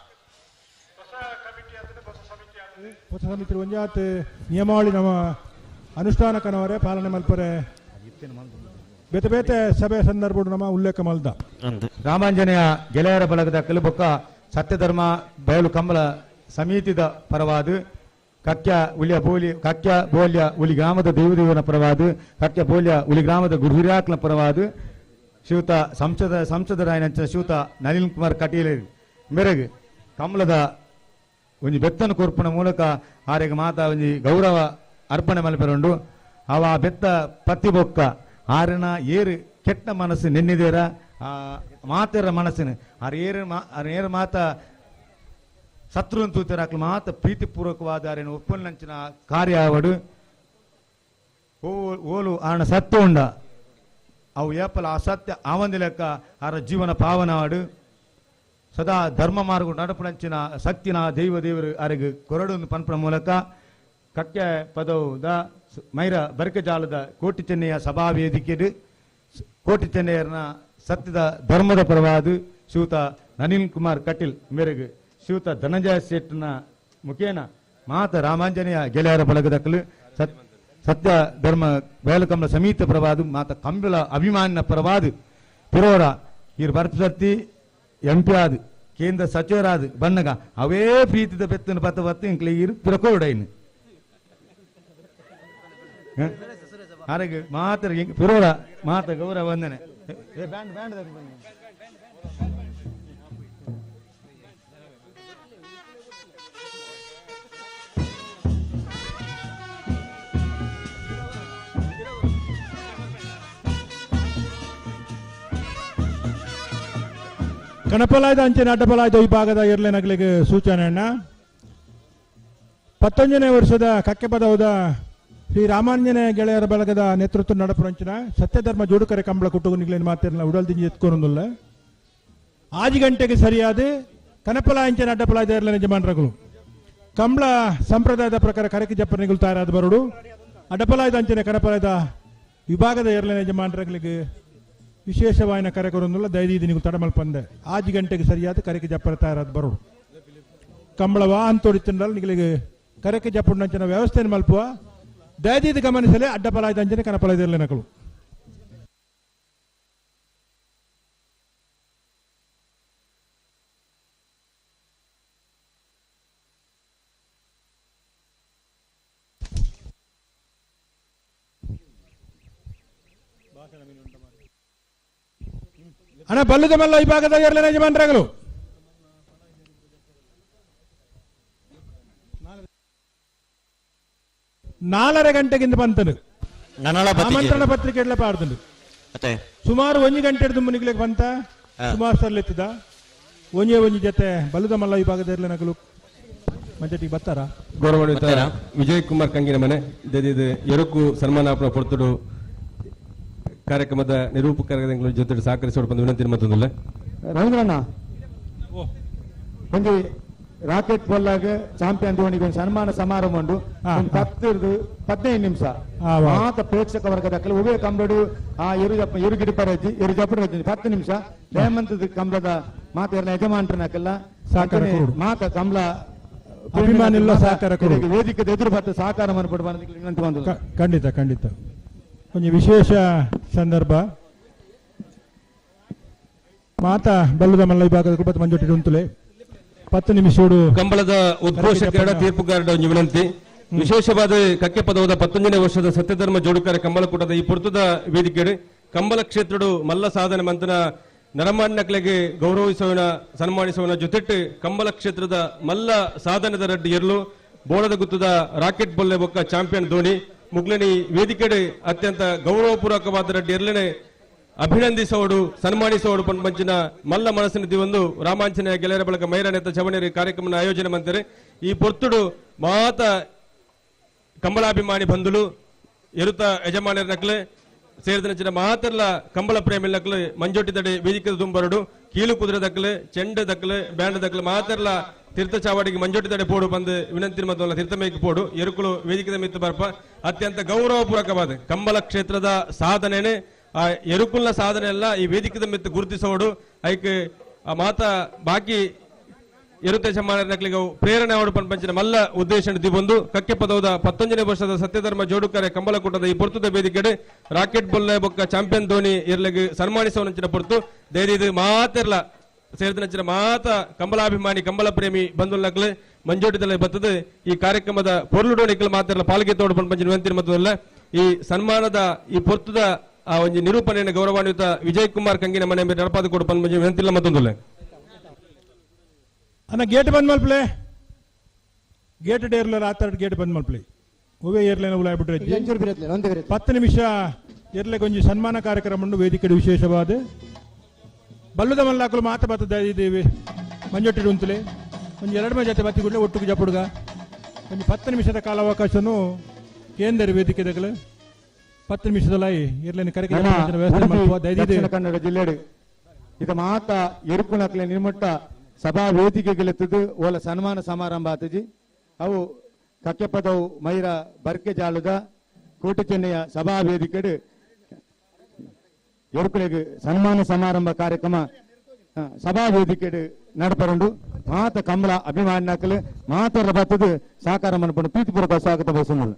ಹೊಸ ಸಮಿತಿ ಒಂಜಾತ್ ನಿಯಮಾವಳಿ ನಮ್ಮ ಅನುಷ್ಠಾನ ಕನವರೆ ಪಾಲನೆ ಮಲ್ಪರೆ ಬೇತೆ ಬೇತೆ ಸಭೆ ಸಂದರ್ಭ ನಮ್ಮ ಉಲ್ಲೇಖ ಮಲ್ದ ರಾಮಾಂಜನೇಯ ಗೆಳೆಯರ ಬಳಗದ ಕಲಬೊಕ್ಕ ಸತ್ಯಧರ್ಮ ಬಯಲು ಕಂಬಳ ಸಮಿತಿದ ಪರವಾದ ಕಕ್ಯ ಉಲಿಯ ಬೋಲಿ ಕಕ್ಯ ಬೋಲ್ಯ ಉಲಿ ಗ್ರಾಮದ ದೇವದೇವನ ಪರವಾದ ಕಕ್ಯ ಬೋಲ್ಯ ಉಲಿ ಗ್ರಾಮದ ಗುರುಹಿರಾಕ್ನ ಪರವಾದ ಶಿವತ ಸಂಸದರಾಯನಂಚಿನ ಶಿವತ ನಳಿನ್ ಕುಮಾರ್ ಕಟೀಲ್ ಮೆರಗು ಕಮಲದ ಒಂಜಿ ಬೆತ್ತನ ಕೊರ್ಪುನ ಮೂಲಕ ಆರೆಗ್ ಮಾತಾ ಒಂಜಿ ಗೌರವ ಅರ್ಪಣೆ ಮಲ್ಪೆರುಂಡು. ಅವ ಬೆತ್ತ ಪತ್ತಿ ಬೊಕ್ಕ ಆರನ ಏರು ಕೆಟ್ಟ ಮನಸ್ಸು ನೆನ್ನಿದೇರ ಆ ಮಾತೆರ ಮನಸ್ಸಿನ ಆರ್ ಏರು ಏರು ಮಾತ ಸತ್ರುನ್ ತೂತೆರಾಕ್ಲು ಮಾತ ಪ್ರೀತಿಪೂರ್ವಕವಾದ ಆರೇನು ಒಪ್ಪುನಂಚಿನ ಕಾರ್ಯ ಆವಡು ಓಲು ಆರನ ಸತ್ಯ ಉಂಡ ಅವು ಏಪಲ ಅಸತ್ಯ ಆವಂದಿ ಲೆಕ್ಕ ಆರ ಜೀವನ ಪಾವನವಾಡು ಸದಾ ಧರ್ಮ ಮಾರ್ಗ ನಡಪುನಂಚಿನ ಶಕ್ತಿನ ದೈವ ದೇವರು ಆರೆಗ್ ಕೊರಡು ಪನ್ಪುನ ಮೂಲಕ ಕಕ್ಕೆ ಪದವುದ ಮೈರ ಬರ್ಕಜಾಲದ ಕೋಟಿ ಚೆನ್ನಯ್ಯ ಸಭಾ ವೇದಿಕೆಡು ಕೋಟಿ ಚೆನ್ನಯ್ಯನ ಸತ್ಯದ ಧರ್ಮದ ಪರವಾದ ಶಿವತ ನಳಿನ್ ಕುಮಾರ್ ಕಟೀಲ್ ಮೇರೆಗೆ ಶಿವತ ಧನಂಜಯ ಶೆಟ್ನ ಮುಖೇನ ಮಾತ ರಾಮಾಂಜನೇಯ ಗೆಳೆಯರ ಬಳಗದಕ್ಕಲು ಸತ್ಯ ಧರ್ಮ ಬಯಲುಕಂಬಳ ಸಮೀತ ಪರವಾದ ಮಾತ ಕಂಬಳ ಅಭಿಮಾನಿನ ಪರವಾದ ಪಿರೋರ ಇರು ಬರ್ತಿ ಎಂ ಪಿ ಆದ ಕೇಂದ್ರ ಸಚಿವರಾದ ಬನ್ನಗ ಅವೇ ಪ್ರೀತಿದ ಬೆತ್ತನ ಪತ್ತ ಬತ್ತು ಇಂಕ್ಲೆ ಇರು ಪಿರಕೋಡೈನು ಆರೋಗ್ಯ ಮಾತ್ರ ಪಿರೋರ ಮಾತ ಗೌರವ ವಂದನೆ. ಕಣಪಲಾಯ್ದ ಅಂಚಿನ ಅಡ್ಡಪಲಾಯ್ದ ವಿಭಾಗದ ಇರ್ಲೆನಗಲಿಗೆ ಸೂಚನೆಯನ್ನ 19ನೇ ವರ್ಷದ ಕಕ್ಕೆಪದವದ ಶ್ರೀ ರಾಮಾಂಜನೇಯ ಗೆಳೆಯರ ಬಳಗದ ನೇತೃತ್ವ ನಡಪುರಂಚಿನ ಸತ್ಯಧರ್ಮ ಜೋಡುಕರೆ ಕಂಬಳ ಕುಟುಂಬ ಮಾತಿರಲ್ಲ ಉಡಲ್ದಿಂಜಿ ಎತ್ಕೊರೊಂದುಲ್ಲ 5 ಗಂಟೆಗೆ ಸರಿಯಾದ ಕನಪಲಾಯಂಚಿನ ಅಡ್ಡಪಲಾಯ್ದ ಇರ್ಲೆನ ಯಜಮಾನರುಗಳು ಕಂಬಳ ಸಂಪ್ರದಾಯದ ಪ್ರಕಾರ ಕರಕಿ ಜಪ್ಪನಿಗಳು ತಯಾರಾದ ಬರುಡು ಅಡ್ಡಪಲಾಯ್ದ ಅಂಚಿನ ಕನಪಲಾಯ್ದ ವಿಭಾಗದ ಇರ್ಲೆನ ಯಜಮಾನರುಗಳಿಗೆ ವಿಶೇಷವಾಯಿನ ಕರೆ ಕೊರೊಂದುಲ್ಲ ದಯದೀದಿ ನೀವು ತಡಮಲ್ಪಂದೆ 5 ಗಂಟೆಗೆ ಸರಿಯಾದ ಕರೆಕೆ ಜಪ್ಪರ ತಯಾರಾದ ಬರುಡು ಕಂಬಳವ ಅಂತೋಡಿತ್ತಂಡಲ್ ನಿಗಳಿಗೆ ಕರೆಕೆ ಜಪ್ಪುಂಡಂಚಿನ ವ್ಯವಸ್ಥೆಯನ್ನು ಮಲ್ಪುವ ದಯದೀದಿ ಗಮನಿಸಲೇ ಅಡ್ಡಪಲಾಯ್ದ ಅಂಚಿನ ಕನಪಲಾಯ್ದ ಇರ್ಲೆನಕಲು. ಅಣ್ಣ ಬಲ್ಲದ ಮಲ್ಲ ವಿಭಾಗದ ಇರ್ಲೆನ ಯಜಮಾನರಾಗಲು 4:30 ಗಂಟೆಗಿಂತ ಬಂತನು ಆಮಂತ್ರಣ ಪತ್ರಿಕೆ ಎಲ್ಲ ಪಾಡ್ದು ಸುಮಾರು 1 ಗಂಟೆ ಹಿಡಿದು ಮುನಿಗ್ಲಿಕ್ಕೆ ಬಂತ ಸುಮಾರು ಸರ್ಲೆತ್ತಿದ ಒಂಜೇ ಒಂಜಿ ಜೊತೆ ಬಲ್ಲದ ಮಲ್ಲ ವಿಭಾಗದ ಇರ್ಲೆನಗಲು ಮಂಜಟಿಗೆ ಬರ್ತಾರ. ಗೌರವಾನ್ವಿತ ವಿಜಯ್ ಕುಮಾರ್ ಕಂಗಿನ ಮನೆ ಎರಕು ಸನ್ಮಾನಾಪನ ಪೊರ್ತುಡು ಕಾರ್ಯಕ್ರಮದ ನಿರೂಪಕರ ಜೊತೆ ಸಹಕರಿಸೋಡು ಬಂದು ವಿನಂತಿ ಮತ್ತೊಂದಿಲ್ಲ. ರವೀಂದ್ರಣ್ಣ ಒಂದು ರಾಕೆಟ್ ಬಲ್ಲಾಗ ಚಾಂಪಿಯನ್ ಧೋನಿಗೆ ಒಂದು ಸನ್ಮಾನ ಸಮಾರಂಭ ಉಂಟು 10 15 ನಿಮಿಷ ಮಾತ ಪ್ರೇಕ್ಷಕ ವರ್ಗದ ಉಭಯ ಕಂಬಡು ಆ ಎರು ಗಿಡಿಪರಜ್ಜಿ ಎರು ಜಪಡಜ್ಜಿ 10 ನಿಮಿಷ ಹೇಮಂತದ ಕಂಬಳದ ಮಾತ ಯಜಮಾನ್ರನಕ್ಕೆಲ್ಲ ಮಾತ ಕಂಬಳ ಅಭಿಮಾನಿಲ್ಲ ಸಹಕಾರ ವೇದಿಕೆ ಎದುರು ಬತ್ತ ಸಹಕಾರ ಮನ್ಪಡು ವಿನಂತಿ ಬಂದು. ಖಂಡಿತ ಖಂಡಿತ ಒಂದು ವಿಶೇಷ ಸಂದರ್ಭ ಮಾತಾ ಬಲ್ಲದ ಮಲ್ಲ ವಿಭಾಗದ ಕುಬತ್ ಮಂಜೊಟ್ಟಿ ಉಂತುಲೆ 10 ನಿಮಿಷ ಕಂಬಳದ ಉದ್ಘೋಷಕರ ತೀರ್ಪುಗಾರರ ಒಂದು ವಿನಂತಿ. ವಿಶೇಷವಾದ ಕಕ್ಕೆ ಪದವದ 19ನೇ ವರ್ಷದ ಸತ್ಯಧರ್ಮ ಜೋಡುಕರೆ ಕಂಬಳಕೂಟದ ಈ ಪುರ್ತದ ವೇದಿಕೆ ಕಂಬಳ ಕ್ಷೇತ್ರಡು ಮಲ್ಲ ಸಾಧನೆ ಮಂತನ ನರಮಾನ್ಯಕ್ಲೆಗೆ ಗೌರವಿಸುವನ ಸನ್ಮಾನಿಸುವನ ಜೊತೆಟ್ಟು ಕಂಬಳ ಕ್ಷೇತ್ರದ ಮಲ್ಲ ಸಾಧನೆದ ರಡ್ಡು ಎರ್ಲು ಬೋಳದ ಗುತ್ತದ ರಾಕೆಟ್ ಬೊಲ್ಲೆ ಬೊಕ್ಕ ಚಾಂಪಿಯನ್ ಧೋನಿ ಮುಗ್ಲನಿ ವೇದಿಕೆಡೆ ಅತ್ಯಂತ ಗೌರವಪೂರ್ವಕವಾದ ರಡ್ಡು ಎರ್ಲನೆ ಅಭಿನಂದಿಸೋಡು ಸನ್ಮಾನಿಸೋಡು ಪಂಚಿನ ಮಲ್ಲ ಮನಸ್ಸಿನ ದಿವೊಂದು ರಾಮಾಂಜನೇಯ ಗೆಳೆಯರ ಬಳಕ ಮೈರನೇತ ಚವಣೇರಿ ಕಾರ್ಯಕ್ರಮ ಆಯೋಜನೆ ಮಂತಾರೆ. ಈ ಪೊರ್ತುಡು ಮಾತ ಕಂಬಳಾಭಿಮಾನಿ ಬಂಧುಲು ಎರುತ ಯಜಮಾನರ ನಕ್ಲೆ ಸೇರಿದ ಮಾತೆಲ್ಲ ಕಂಬಳ ಪ್ರೇಮಿ ನಕ್ಲೆ ಮಂಜೊಟ್ಟಿದಡೆ ವೇದಿಕೆ ತುಂಬರಡು ಕೀಲು ಕುದುರೆ ದಕ್ಕಲು, ಚೆಂಡೆ ದಕ್ಕಲು, ಬ್ಯಾಂಡ್ ದಕ್ಕಲು ಮಾತ್ರಲ ತೀರ್ಥ ಚಾವಡಿಗೆ ಮಂಜೋಟಿ ತಡೆ ಪೋಡು ಬಂದು ವಿನಂತಿ ಮತ್ತು ತೀರ್ಥಮೇಕ್ ಪೋಡು ಎರುಕುಲು ವೇದಿಕೆದ ಮಿತ್ತು ಬರ್ಪ ಅತ್ಯಂತ ಗೌರವಪೂರ್ವಕವಾದ ಕಂಬಳ ಕ್ಷೇತ್ರದ ಸಾಧನೆನೆ ಆ ಎರುಕುಲ್ನ ಸಾಧನೆ ಎಲ್ಲ ಈ ವೇದಿಕೆದ ಮಿತ್ತು ಗುರುತಿಸೋಡು ಐಕ್ ಆ ಮಾತ ಬಾಕಿ ಎರುತೆ ಸಮಾನಕ್ಲಿಗೆ ಪ್ರೇರಣೆ ಅವಡು ಪಂಚಿನ ಮಲ್ಲ ಉದ್ದೇಶ ದಿಬೊಂದು ಕಕ್ಕೆ ಪದವದ 19ನೇ ವರ್ಷದ ಸತ್ಯಧರ್ಮ ಜೋಡುಕರೆ ಕಂಬಳಕೂಟದ ಈ ಪೊರ್ತುದ ವೇದಿಕೆಡೆ ರಾಕೆಟ್ ಬೊಲ್ಲೆ ಬೊಕ್ಕ ಚಾಂಪಿಯನ್ ಧೋನಿ ಇರ್ಲೆಗ್ ಸನ್ಮಾನಿಸುವ ಪೊರ್ತು ಧೈರ್ಯದ ಮಾತೆರ್ಲ ಸೇರಿದ ಮಾತ ಕಂಬಲಾಭಿಮಾನಿ ಕಂಬಳ ಪ್ರೇಮಿ ಬಂಧುಲಕ್ಲೆ ಮಂಜೋಟಿದಲ್ಲಿ ಬರ್ತದೆ ಈ ಕಾರ್ಯಕ್ರಮದ ಪೊರ್ಲುಡೋಣಿಕಲ್ ಮಾತೆರ್ಲ ಪಾಲ್ಗೆ ತೋಡು ಪಂಚಿನ ವಿನಂತಿ ಮತ್ತಲ್ಲ ಈ ಸನ್ಮಾನದ ಈ ಪೊರ್ತುದ ಆ ಒಂದು ನಿರೂಪಣೆಯನ್ನು ಗೌರವಾನ್ವಿತ ವಿಜಯ್ ಕುಮಾರ್ ಕಂಗಿನ ಮನೆ ಮೇಲೆ ನಡಪಾದ ಕೊಡು ಪಂಚಿನ ವಿನಂತಿ ಇಲ್ಲ ಮತ್ತೊಂದು ಅಣ್ಣ ಗೇಟ್ ಬಂದ್ ಮಲ್ಪಲೆ ಗೇಟ್ ಡೇರ್ಲ ರಾತ್ರಿ ಗೇಟ್ ಬಂದ್ ಮಲ್ಪಲೆ ಹೂವೇ ಏರ್ಲೇನ ಉಲಾಯ್ಬಿಟ್ರೆ 10 ನಿಮಿಷ ಏರ್ಲೆ ಕೊಂಚ ಸನ್ಮಾನ ಕಾರ್ಯಕ್ರಮ ವೇದಿಕೆ ವಿಶೇಷವಾದ ಬಲ್ಲುದ ಮಲ್ಲಾಕಲು ಮಾತ ಬತ್ತದ ಇದೇವಿ ಮಂಜೊಟ್ಟಿ ಉಂತಲೆ ಒಂದು ಎರಡು ಮೇ ಜೊತೆ ಬತ್ತಿ ಕೂಡಲೇ ಒಟ್ಟುಗೆ ಜಪುಡುಗ ಒಂದು 10 ನಿಮಿಷದ ಕಾಲಾವಕಾಶನು ಕೇಂದ್ರ ವೇದಿಕೆ ದಗಲು 10 ನಿಮಿಷದಲ್ಲಾಯಿ ಏರ್ಲೇನ ಕರೆಗೆ ವ್ಯವಸ್ಥೆ ಮಲ್ಪುವ ದಕ್ಷಿಣ ಕನ್ನಡ ಜಿಲ್ಲೆಡು ಇದು ಮಾತ ಎರುಕುನಕ್ಲೆ ನಿರ್ಮಟ್ಟ ಸಭಾ ವೇದಿಕೆಗೆಲೆತ್ತದು ಓಲ ಸನ್ಮಾನ ಸಮಾರಂಭ ಆತಜಿ ಅವು ಕಕ್ಕೆಪದವು ಮೈರ ಬರ್ಕೆ ಜಾಲದ ಕೋಟಿ ಚೆನ್ನಯ್ಯ ಸಭಾ ವೇದಿಕೆಡು ಎರುಕುಲೆಗ್ ಸನ್ಮಾನ ಸಮಾರಂಭ ಕಾರ್ಯಕ್ರಮ ಸಭಾ ವೇದಿಕೆಡು ನಡಪರಂಡು ಮಾತ ಕಮಲ ಅಭಿಮಾನಿನಕಲು ಮಾತರ ಬತ್ತದು ಸಾಕಾರ ಮನಪಂಡು ಪ್ರೀತಿಪೂರ್ವಕ ಸ್ವಾಗತ ಬಯಸುವುದು.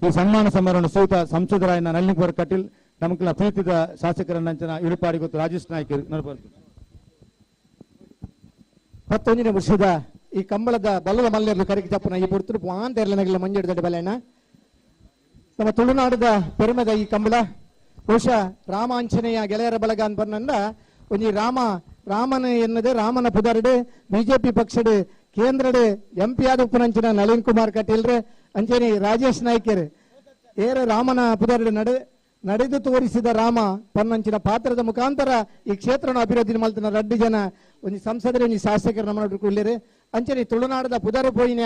ಈ ಸನ್ಮಾನ ಸಮಾರಂಭ ಸೂತ ಸಂಸದರಾಯನ ನಳಿನ್ ಕಟೀಲ್ ನಮಕ್ಲ ಪ್ರೀತಿದ ಶಾಸಕರ ನಂಚನ ಇಳುಪಾಡಿ ಗೊತ್ತು ರಾಜೇಶ್ ನಾಯ್ಕ ನಡಪರಂಡು. 19ನೇ ವರ್ಷದ ಈ ಕಂಬಳದ ಬಲ್ಲದ ಮಲ್ಲೆರ್ಲು ಕರೆಗೆ ಚಪ್ಪನ ಈ ಪುರ್ತರು ಪಾಂತ ಮಂಜು ದೊಡ್ಡ ಬಲೆಯಣ್ಣ ನಮ್ಮ ತುಳುನಾಡದ ಪೆರುಮೆದ ಈ ಕಂಬಳ ಬಹುಶಃ ರಾಮಾಂಜನೇಯ ಗೆಳೆಯರ ಬಳಗ ಅಂತ ಬಂದ ಒಂಜಿ ರಾಮ ರಾಮನ ಎನ್ನದೆ ರಾಮನ ಪುದರ್ಡು ಬಿಜೆಪಿ ಪಕ್ಷಡು ಕೇಂದ್ರಡು ಎಂ ಪಿ ಆದ ಉಪನಂಚಿನ ನಳಿನ್ ಕುಮಾರ್ ಕಟೀಲ್ರೆ ಅಂಚನೆ ರಾಜೇಶ್ ನಾಯ್ಕರ್ ಏರ ರಾಮನ ಪುದರ್ಡು ನಡೆದು ತೋರಿಸಿದ ರಾಮ ಪನ್ನಂಚಿನ ಪಾತ್ರದ ಮುಖಾಂತರ ಈ ಕ್ಷೇತ್ರನ ಅಭಿವೃದ್ಧಿ ಮಲ್ತಿನ ರಡ್ಡು ಜನ ಒಂಜಿ ಸಂಸದರು ಒಂಜಿ ಶಾಸಕರು ನಮ್ಮ ಉಳ್ಳೇರು ಅಂಚನೆ ತುಳುನಾಡದ ಪುದರು ಪೋಯಿನ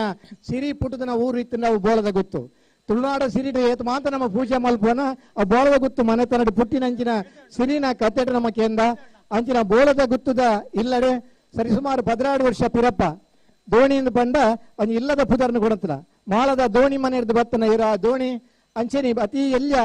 ಸಿರಿ ಪುಟದನ ಊರು ಇತ್ತು ನಾವು ಬೋಳದ ಗೊತ್ತು ತುಳುನಾಡ ಸಿರಿಡು ಏತು ಮಾತ್ರ ನಮ್ಮ ಪೂಜೆ ಮಲ್ಪೋನ ಆ ಬೋಳದ ಗುತ್ತು ಮನೆತನಡು ಪುಟ್ಟಿನಂಚಿನ ಸಿರಿನ ಕತ್ತೆಟ ನಮ್ಮ ಕೇಂದ್ರ ಅಂಚಿನ ಬೋಳದ ಗುತ್ತದ ಇಲ್ಲಡೆ ಸರಿಸುಮಾರು 16 ವರ್ಷ ಪಿರಪ್ಪ ದೋಣಿಯಿಂದ ಬಂದ ಒಂಜಿ ಇಲ್ಲದ ಪುದರ್ನ ಕೊಡತ್ತಲ ಮಾಳದ ದೋಣಿ ಮನೆಯರ್ದು ಬತ್ತನ ಇರ ಆ ದೋಣಿ ಅಂಚನೆ ಅತಿ ಎಲ್ಯ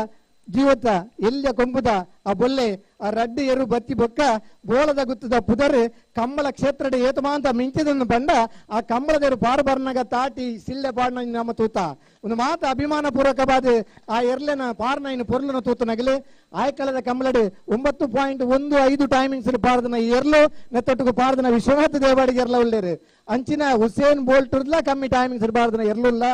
ಜೀವತ ಎಲ್ಯ ಕೊಂಬುದ ಆ ಬೊಲ್ಲೆ ಆ ರಡ್ಡು ಎರು ಬತ್ತಿ ಬೊಕ್ಕ ಬೋಳದ ಗುತ್ತದ ಪುದರ್ ಕಂಬಳ ಕ್ಷೇತ್ರದ ಏತಮಾಂತ ಮಿಂಚಿದನ್ನು ಬಂಡ ಆ ಕಂಬಳದೇರು ಪಾರು ಬರ್ನಗ ತಾಟಿ ಸಿಲ್ಲೆ ಪಾಡ್ನ ನಮ್ಮ ತೂತ ಒಂದು ಮಾತ ಅಭಿಮಾನ ಪೂರ್ವಕವಾದ ಆ ಎರ್ಲೆನ ಪಾರ್ನ ಪೊರ್ಲನ ತೂತ ನಗಲೆ ಆಯ್ಕಳದ ಕಂಬಳಡು 9.15 ಟೈಮಿಂಗ್ಸ್ ಪಾರ್ದನ ಎರ್ಲು ನೆತ್ತೊಟ್ಟುಗು ಪಾರ್ದನ ವಿಶ್ವನಾಥ ದೇವಾಡಿಗೆ ಎರ್ಲ ಉಳ್ಳೇರು ಅಂಚಿನ ಹುಸೇನ್ ಬೋಲ್ಟ್ ಕಮ್ಮಿ ಟೈಮಿಂಗ್ಸ್ ಪಾರ್ದನ ಎರ್ಲುಲ್ಲ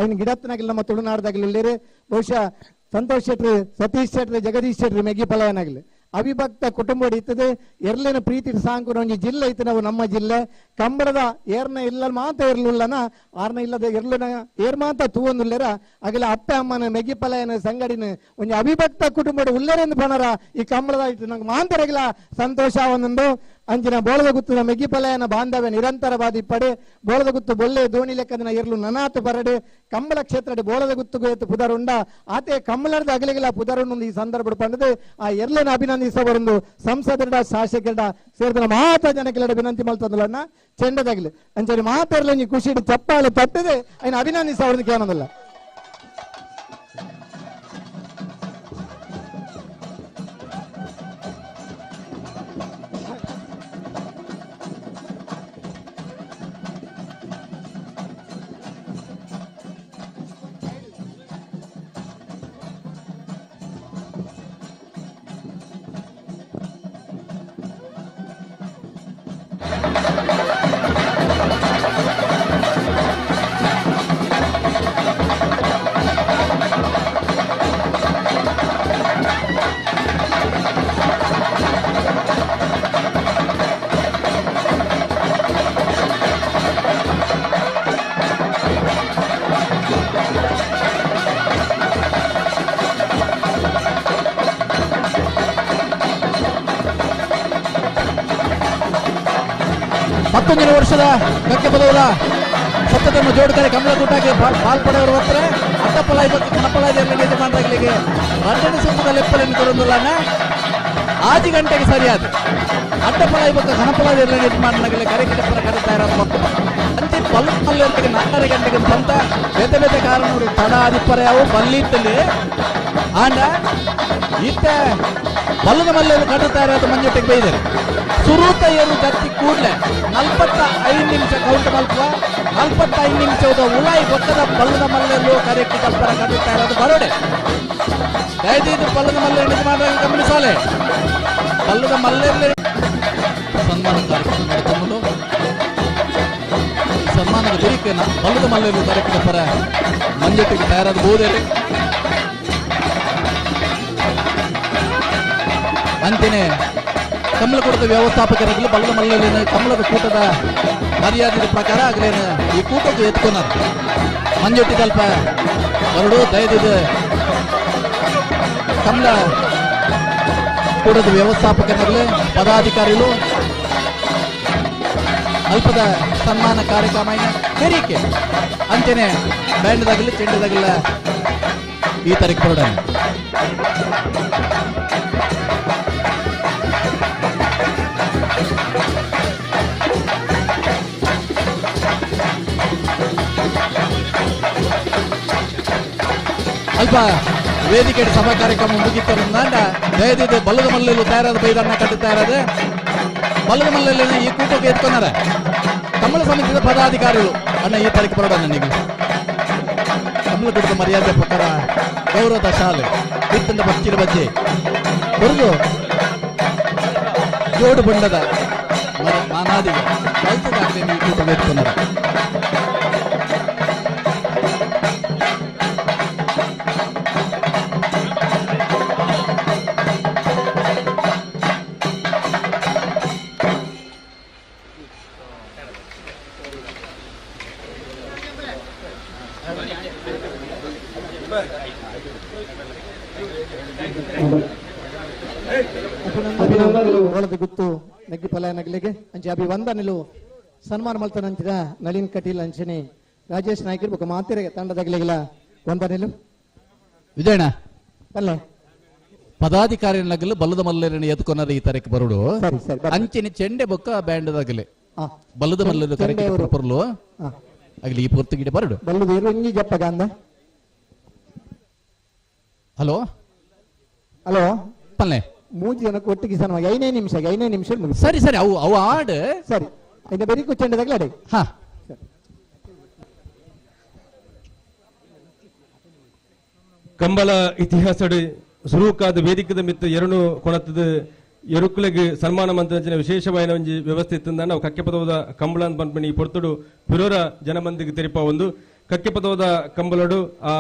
ಐನ್ ಗಿಡತ್ನಗಲ್ ನಮ್ಮ ತುಳುನಾಡದಾಗಲಿ ಉಳ್ಳೇರು. ಬಹುಶಃ ಸಂತೋಷ್ ಶೆಟ್ರು ಸತೀಶ್ ಶೆಟ್ರು ಜಗದೀಶ್ ಶೆಟ್ರು ಮೆಗ್ಗಿ ಪಲಯನಾಗಲಿ ಅವಿಭಕ್ತ ಕುಟುಂಬ ಇತ್ತದೆ ಎರ್ಲಿನ ಪ್ರೀತಿ ಸಾಂಕುನ ಒಂಜಿ ಜಿಲ್ಲೆ ಇತ್ತು ನಾವು ನಮ್ಮ ಜಿಲ್ಲೆ ಕಂಬಳದ ಏರ್ನ ಇಲ್ಲ ಮಾತ ಎರ್ಲುಲ್ಲನ ಆರ್ನ ಇಲ್ಲದ ಎರ್ಲುನ ಏರ್ ಮಾತ ತೂವೊಂದುಲ್ಲೆರ ಅಗಲ ಅಪ್ಪೆ ಅಮ್ಮನ ಮೆಗ್ಗಿ ಪಲಯನ ಸಂಗಡಿನ ಒಂಜಿ ಅವಿಭಕ್ತ ಕುಟುಂಬ ಉಲ್ಲೆರೆಂದು ಪಣರ ಈ ಕಂಬಳದ ಇಟ್ಟು ನಂಗೆ ಮಾಂತರಗಿಲ ಸಂತೋಷ ಒಂದೊಂದು ಅಂಚಿನ ಬೋಳದ ಗುತ್ತಿನ ಮೆಗ್ಗಿ ಪಲಯನ ಬಾಂಧವ್ಯ ನಿರಂತರವಾದ ಇಪ್ಪಡೆ ಬೋಳದ ಗುತ್ತು ಬೊಲ್ಲೆ ದೋಣಿ ಲೆಕ್ಕದಿನ ಎರ್ಲು ನನಾತು ಬರಡೆ ಕಂಬಳ ಕ್ಷೇತ್ರಡೆ ಬೋಳದ ಗುತ್ತುಗು ಎತ್ತು ಪುದರುಂಡ ಆತೆ ಕಂಬಳದ ಅಗಲಿಗಿಲ ಪುದರುಂಡು ಈ ಸಂದರ್ಭ ಪಂಡದು ಆ ಎರ್ಲನ ಅಭಿನಂದಿಸಬರಂದು ಸಂಸದರಡ ಶಾಸಕರಡ ಸೇರಿದ ಮಾತ ಜನಕ್ಕೆಲ್ಲ ವಿನಂತಿ ಮಲ್ತಂದಲನ್ನ ಚೆಂಡದಾಗಲಿ ಅಂಚನೆ ಮಾತೆರ್ಲ ಖುಷಿ ಚಪ್ಪಾಳೆ ತಟ್ಟದೆ ಅಯ್ನ ಅಭಿನಂದಿಸಬರಂದು ಕೇಳೋದಿಲ್ಲ. ಹತ್ತೊಂದನೇ ವರ್ಷದ ಕಕ್ಕೆ ಪದವದ ಸತ್ತದನ್ನು ಜೋಡಿದರೆ ಕಮಲಕೂಟಕ್ಕೆ ಪಾಲ್ಪಡೆಯವರು ಬರ್ತಾರೆ. ಅಡ್ಡಪಲ ಇವತ್ತು ಕಣಪಲ ಯಜಮಾನರಾಗಲಿಕ್ಕೆ ರಡ್ಡನೆ ಸುತ್ತದ ಲೆಪ್ಪಲೆಯನ್ನು ಕೊಡೋದಿಲ್ಲ. 6 ಗಂಟೆಗೆ ಸರಿಯಾದ ಅಡ್ಡಪಲ ಇವಾಗ ಕನಪಲ ನಿರ್ಮಾಣಗಳಲ್ಲಿ ಕರೆಕಿಡಪ್ಪರ ಕಡೆ ತಯಾರಾದ ಮಕ್ಕಳು ಅಂತೆ ಪಲ್ಲಕ್ಕೆ 4.5 ಗಂಟೆಗೆ ಬಂತ ಬೇತೆ ಬೇತೆ ಕಾರಣ ತಡ ಅದಿಪ್ಪರ ಯಾವ ಬಲ್ಲಿತ್ತಲ್ಲಿ ಆಂಡ ಇತ್ತ ಬಲ್ಲದ ಮಲ್ಲೆಯಲ್ಲಿ ಕಟ್ಟು ತಯಾರಾದ ಮಂಜೊಟ್ಟಿಗೆ ಬೈದರು ಸುರೂತ ಏರು ಜತ್ತಿ ಕೂಡಲೇ 45 ನಿಮಿಷ ಕೌಂಟ್ ಮಲ್ಪ 45 ನಿಮಿಷದ ಉಲಾಯಿ ಗೊತ್ತದ ಬಲ್ಲದ ಮಲ್ಲೆಲ್ಲೂ ಕರೆಕ್ಟ್ ಕಲ್ಪರ ಕಟ್ಟು ತಯಾರಾದ ಬರೋಡೆ ದಯದೀದು ಬಲ್ಲದ ಮಲ್ಲೆ ನಿರ್ಮಾಣ ಗಮನಿಸಾಲೆ ಬಲ್ಲದ ಮಲ್ಲೆಲ್ಲಿ ಸನ್ಮಾನ ಕಾರ್ಯಕ್ರಮ ನಡೆತಮ್ಮಲು ಸನ್ಮಾನದ ಬೇರಿಕೆ ಬಲ್ಲದ ಮಲ್ಲೆಲ್ಲೂ ಕಾರ್ಯಕ್ರಮ ಪರ ಮಂಜೊಟ್ಟಿಗೆ ತಯಾರಾದ ಬೋದೇರಿ ಅಂತೆಯೇ ಕಮಲಕೂಟದ ವ್ಯವಸ್ಥಾಪಕರಾಗಲಿ ಬಲ್ಲದ ಮಲ್ಲಲಿನ ಕಮಲದ ಕೂಟದ ಮರ್ಯಾದೆಯ ಪ್ರಕಾರ ಆಗಲೇನು ಈ ಕೂಟಕ್ಕೆ ಎತ್ಕೊನಾರ ಮಂಜೊಟ್ಟಿ ತಲ್ಪ ಬರಡು ದಯದಿದ ಕಮಲ ಕೂಟದ ವ್ಯವಸ್ಥಾಪಕರಾಗಲಿ ಪದಾಧಿಕಾರಿಗಳು ಅಲ್ಪದ ಸನ್ಮಾನ ಕಾರ್ಯಕ್ರಮ ತೆರೀಕೆ ಅಂತೆಯೇ ಬ್ಯಾಂಡ್ದಾಗಲಿ ಚೆಂಡದಾಗಲ್ಲ ಈ ತಾರೀಕು ಹೊರಡೋಣ. ಅಲ್ಪ ವೇದಿಕೆ ಸಭಾ ಕಾರ್ಯಕ್ರಮ ಮುಗಿತರಿಂದ ದಯದಿದ್ದು ಬಲ್ಲದ ಮಲ್ಲೆಲ್ಲೂ ತಯಾರಾದ ಬೈದನ್ನ ಕಟ್ಟುತ್ತಾ ಇರೋದು ಬಲ್ಲದ ಮಲ್ಲೆಲ್ಲಿ ಈ ಕೂಟಕ್ಕೆ ಎತ್ಕೊಂಡಾರ ಕಮಲ ಸಮಿತಿಯ ಪದಾಧಿಕಾರಿಗಳು ಅಣ್ಣ ಈ ತಾರೀಕು ಬರೋಣ. ನನಗೆ ಕಮಲ ಕೂಟದ ಮರ್ಯಾದೆ ಪ್ರಕಾರ ಗೌರವದ ಶಾಲೆ ಇತ್ತಂದ ಬಚ್ಚಿರ ಬಜ್ಜೆ ಬರೆದು ಜೋಡು ಬಣ್ಣದ ಮಾನಾದಿಗೆ ಕಲ್ತದಾಗಲಿ ಈ ಕೂಟಕ್ಕೆ ಎತ್ಕೊಂಡಾರ. ಒಳದ ಗುತ್ತು ನಗ್ಗಿ ಪಲಾಯನಗಲಿಗೆ ಅಂಚೆ ಅಭಿವಂದನೆಲು ಸನ್ಮಾನ ಮಲ್ತನಂಚಿದ ನಳಿನ್ ಕಟೀಲ್ ಅಂಚನೆ ರಾಜೇಶ್ ನಾಯ್ಕರ್ ಬೊಕ ಮಾತಿರೆಗೆ ತಂಡದಗಲಿಗೆಲ್ಲ ವಂದನೆಲು. ವಿಜಯಣ್ಣ ಅಲ್ಲ ಪದಾಧಿಕಾರಿ ನಗಲು ಬಲ್ಲದ ಮಲ್ಲರನ್ನು ಎತ್ಕೊನರ ಈ ತಾರೀಕು ಬರುಡು ಅಂಚನೆ ಚೆಂಡೆ ಬೊಕ್ಕ ಬ್ಯಾಂಡ್ದಾಗಲೆ ಬಲ್ಲದ ಮಲ್ಲರು ಕರೆಕ್ಟ್ ಪೊರ್ಲು ಆಗಲಿ ಈ ಪೊರ್ತು ಗಿಡ ಬರುಡು ಬಲ್ಲದ ಇರು ಜಪ್ಪಗಾಂದ. ಹಲೋ ಹಲೋ ಪಲ್ಲೆ ಮೂರು ಜನಕ್ಕೆ ಒಟ್ಟಿಗೆ ಸನ್ಮಾನ 5 ನಿಮಿಷ 5 ನಿಮಿಷ ಮುಗಿಸಿ. ಸರಿ ಸರಿ ಅವು ಅವು ಆಡು ಸರಿ ಇನ್ನು ಬೆರಿ ಚೆಂಡದಾಗಲೇ ಅಡೆ. ಹಾ ಕಂಬಳ ಇತಿಹಾಸಡು ಸುರೂಕಾದ ವೇದಿಕದ ಮಿತ್ತು ಎರಡು ಕೊಣತದ ಎರುಕುಲೆಗೆ ಸನ್ಮಾನ ಮಂತ್ರಂಚಿನ ವಿಶೇಷವಾಯಿನ ಒಂಜಿ ವ್ಯವಸ್ಥೆ ಇತ್ತಿಂದ ನಾವು ಕಕ್ಕೆಪದವದ ಕಂಬಳ ಅಂತ ಪನ್ಪಣಿ ಈ ಪೊರ್ತುಡು ಪಿರೋರ ಜನಮಂದಿಗೆ ತೆರಿಪ ಒಂದು ಕಕ್ಕೆಪದವದ ಕಂಬಳಡು ಆ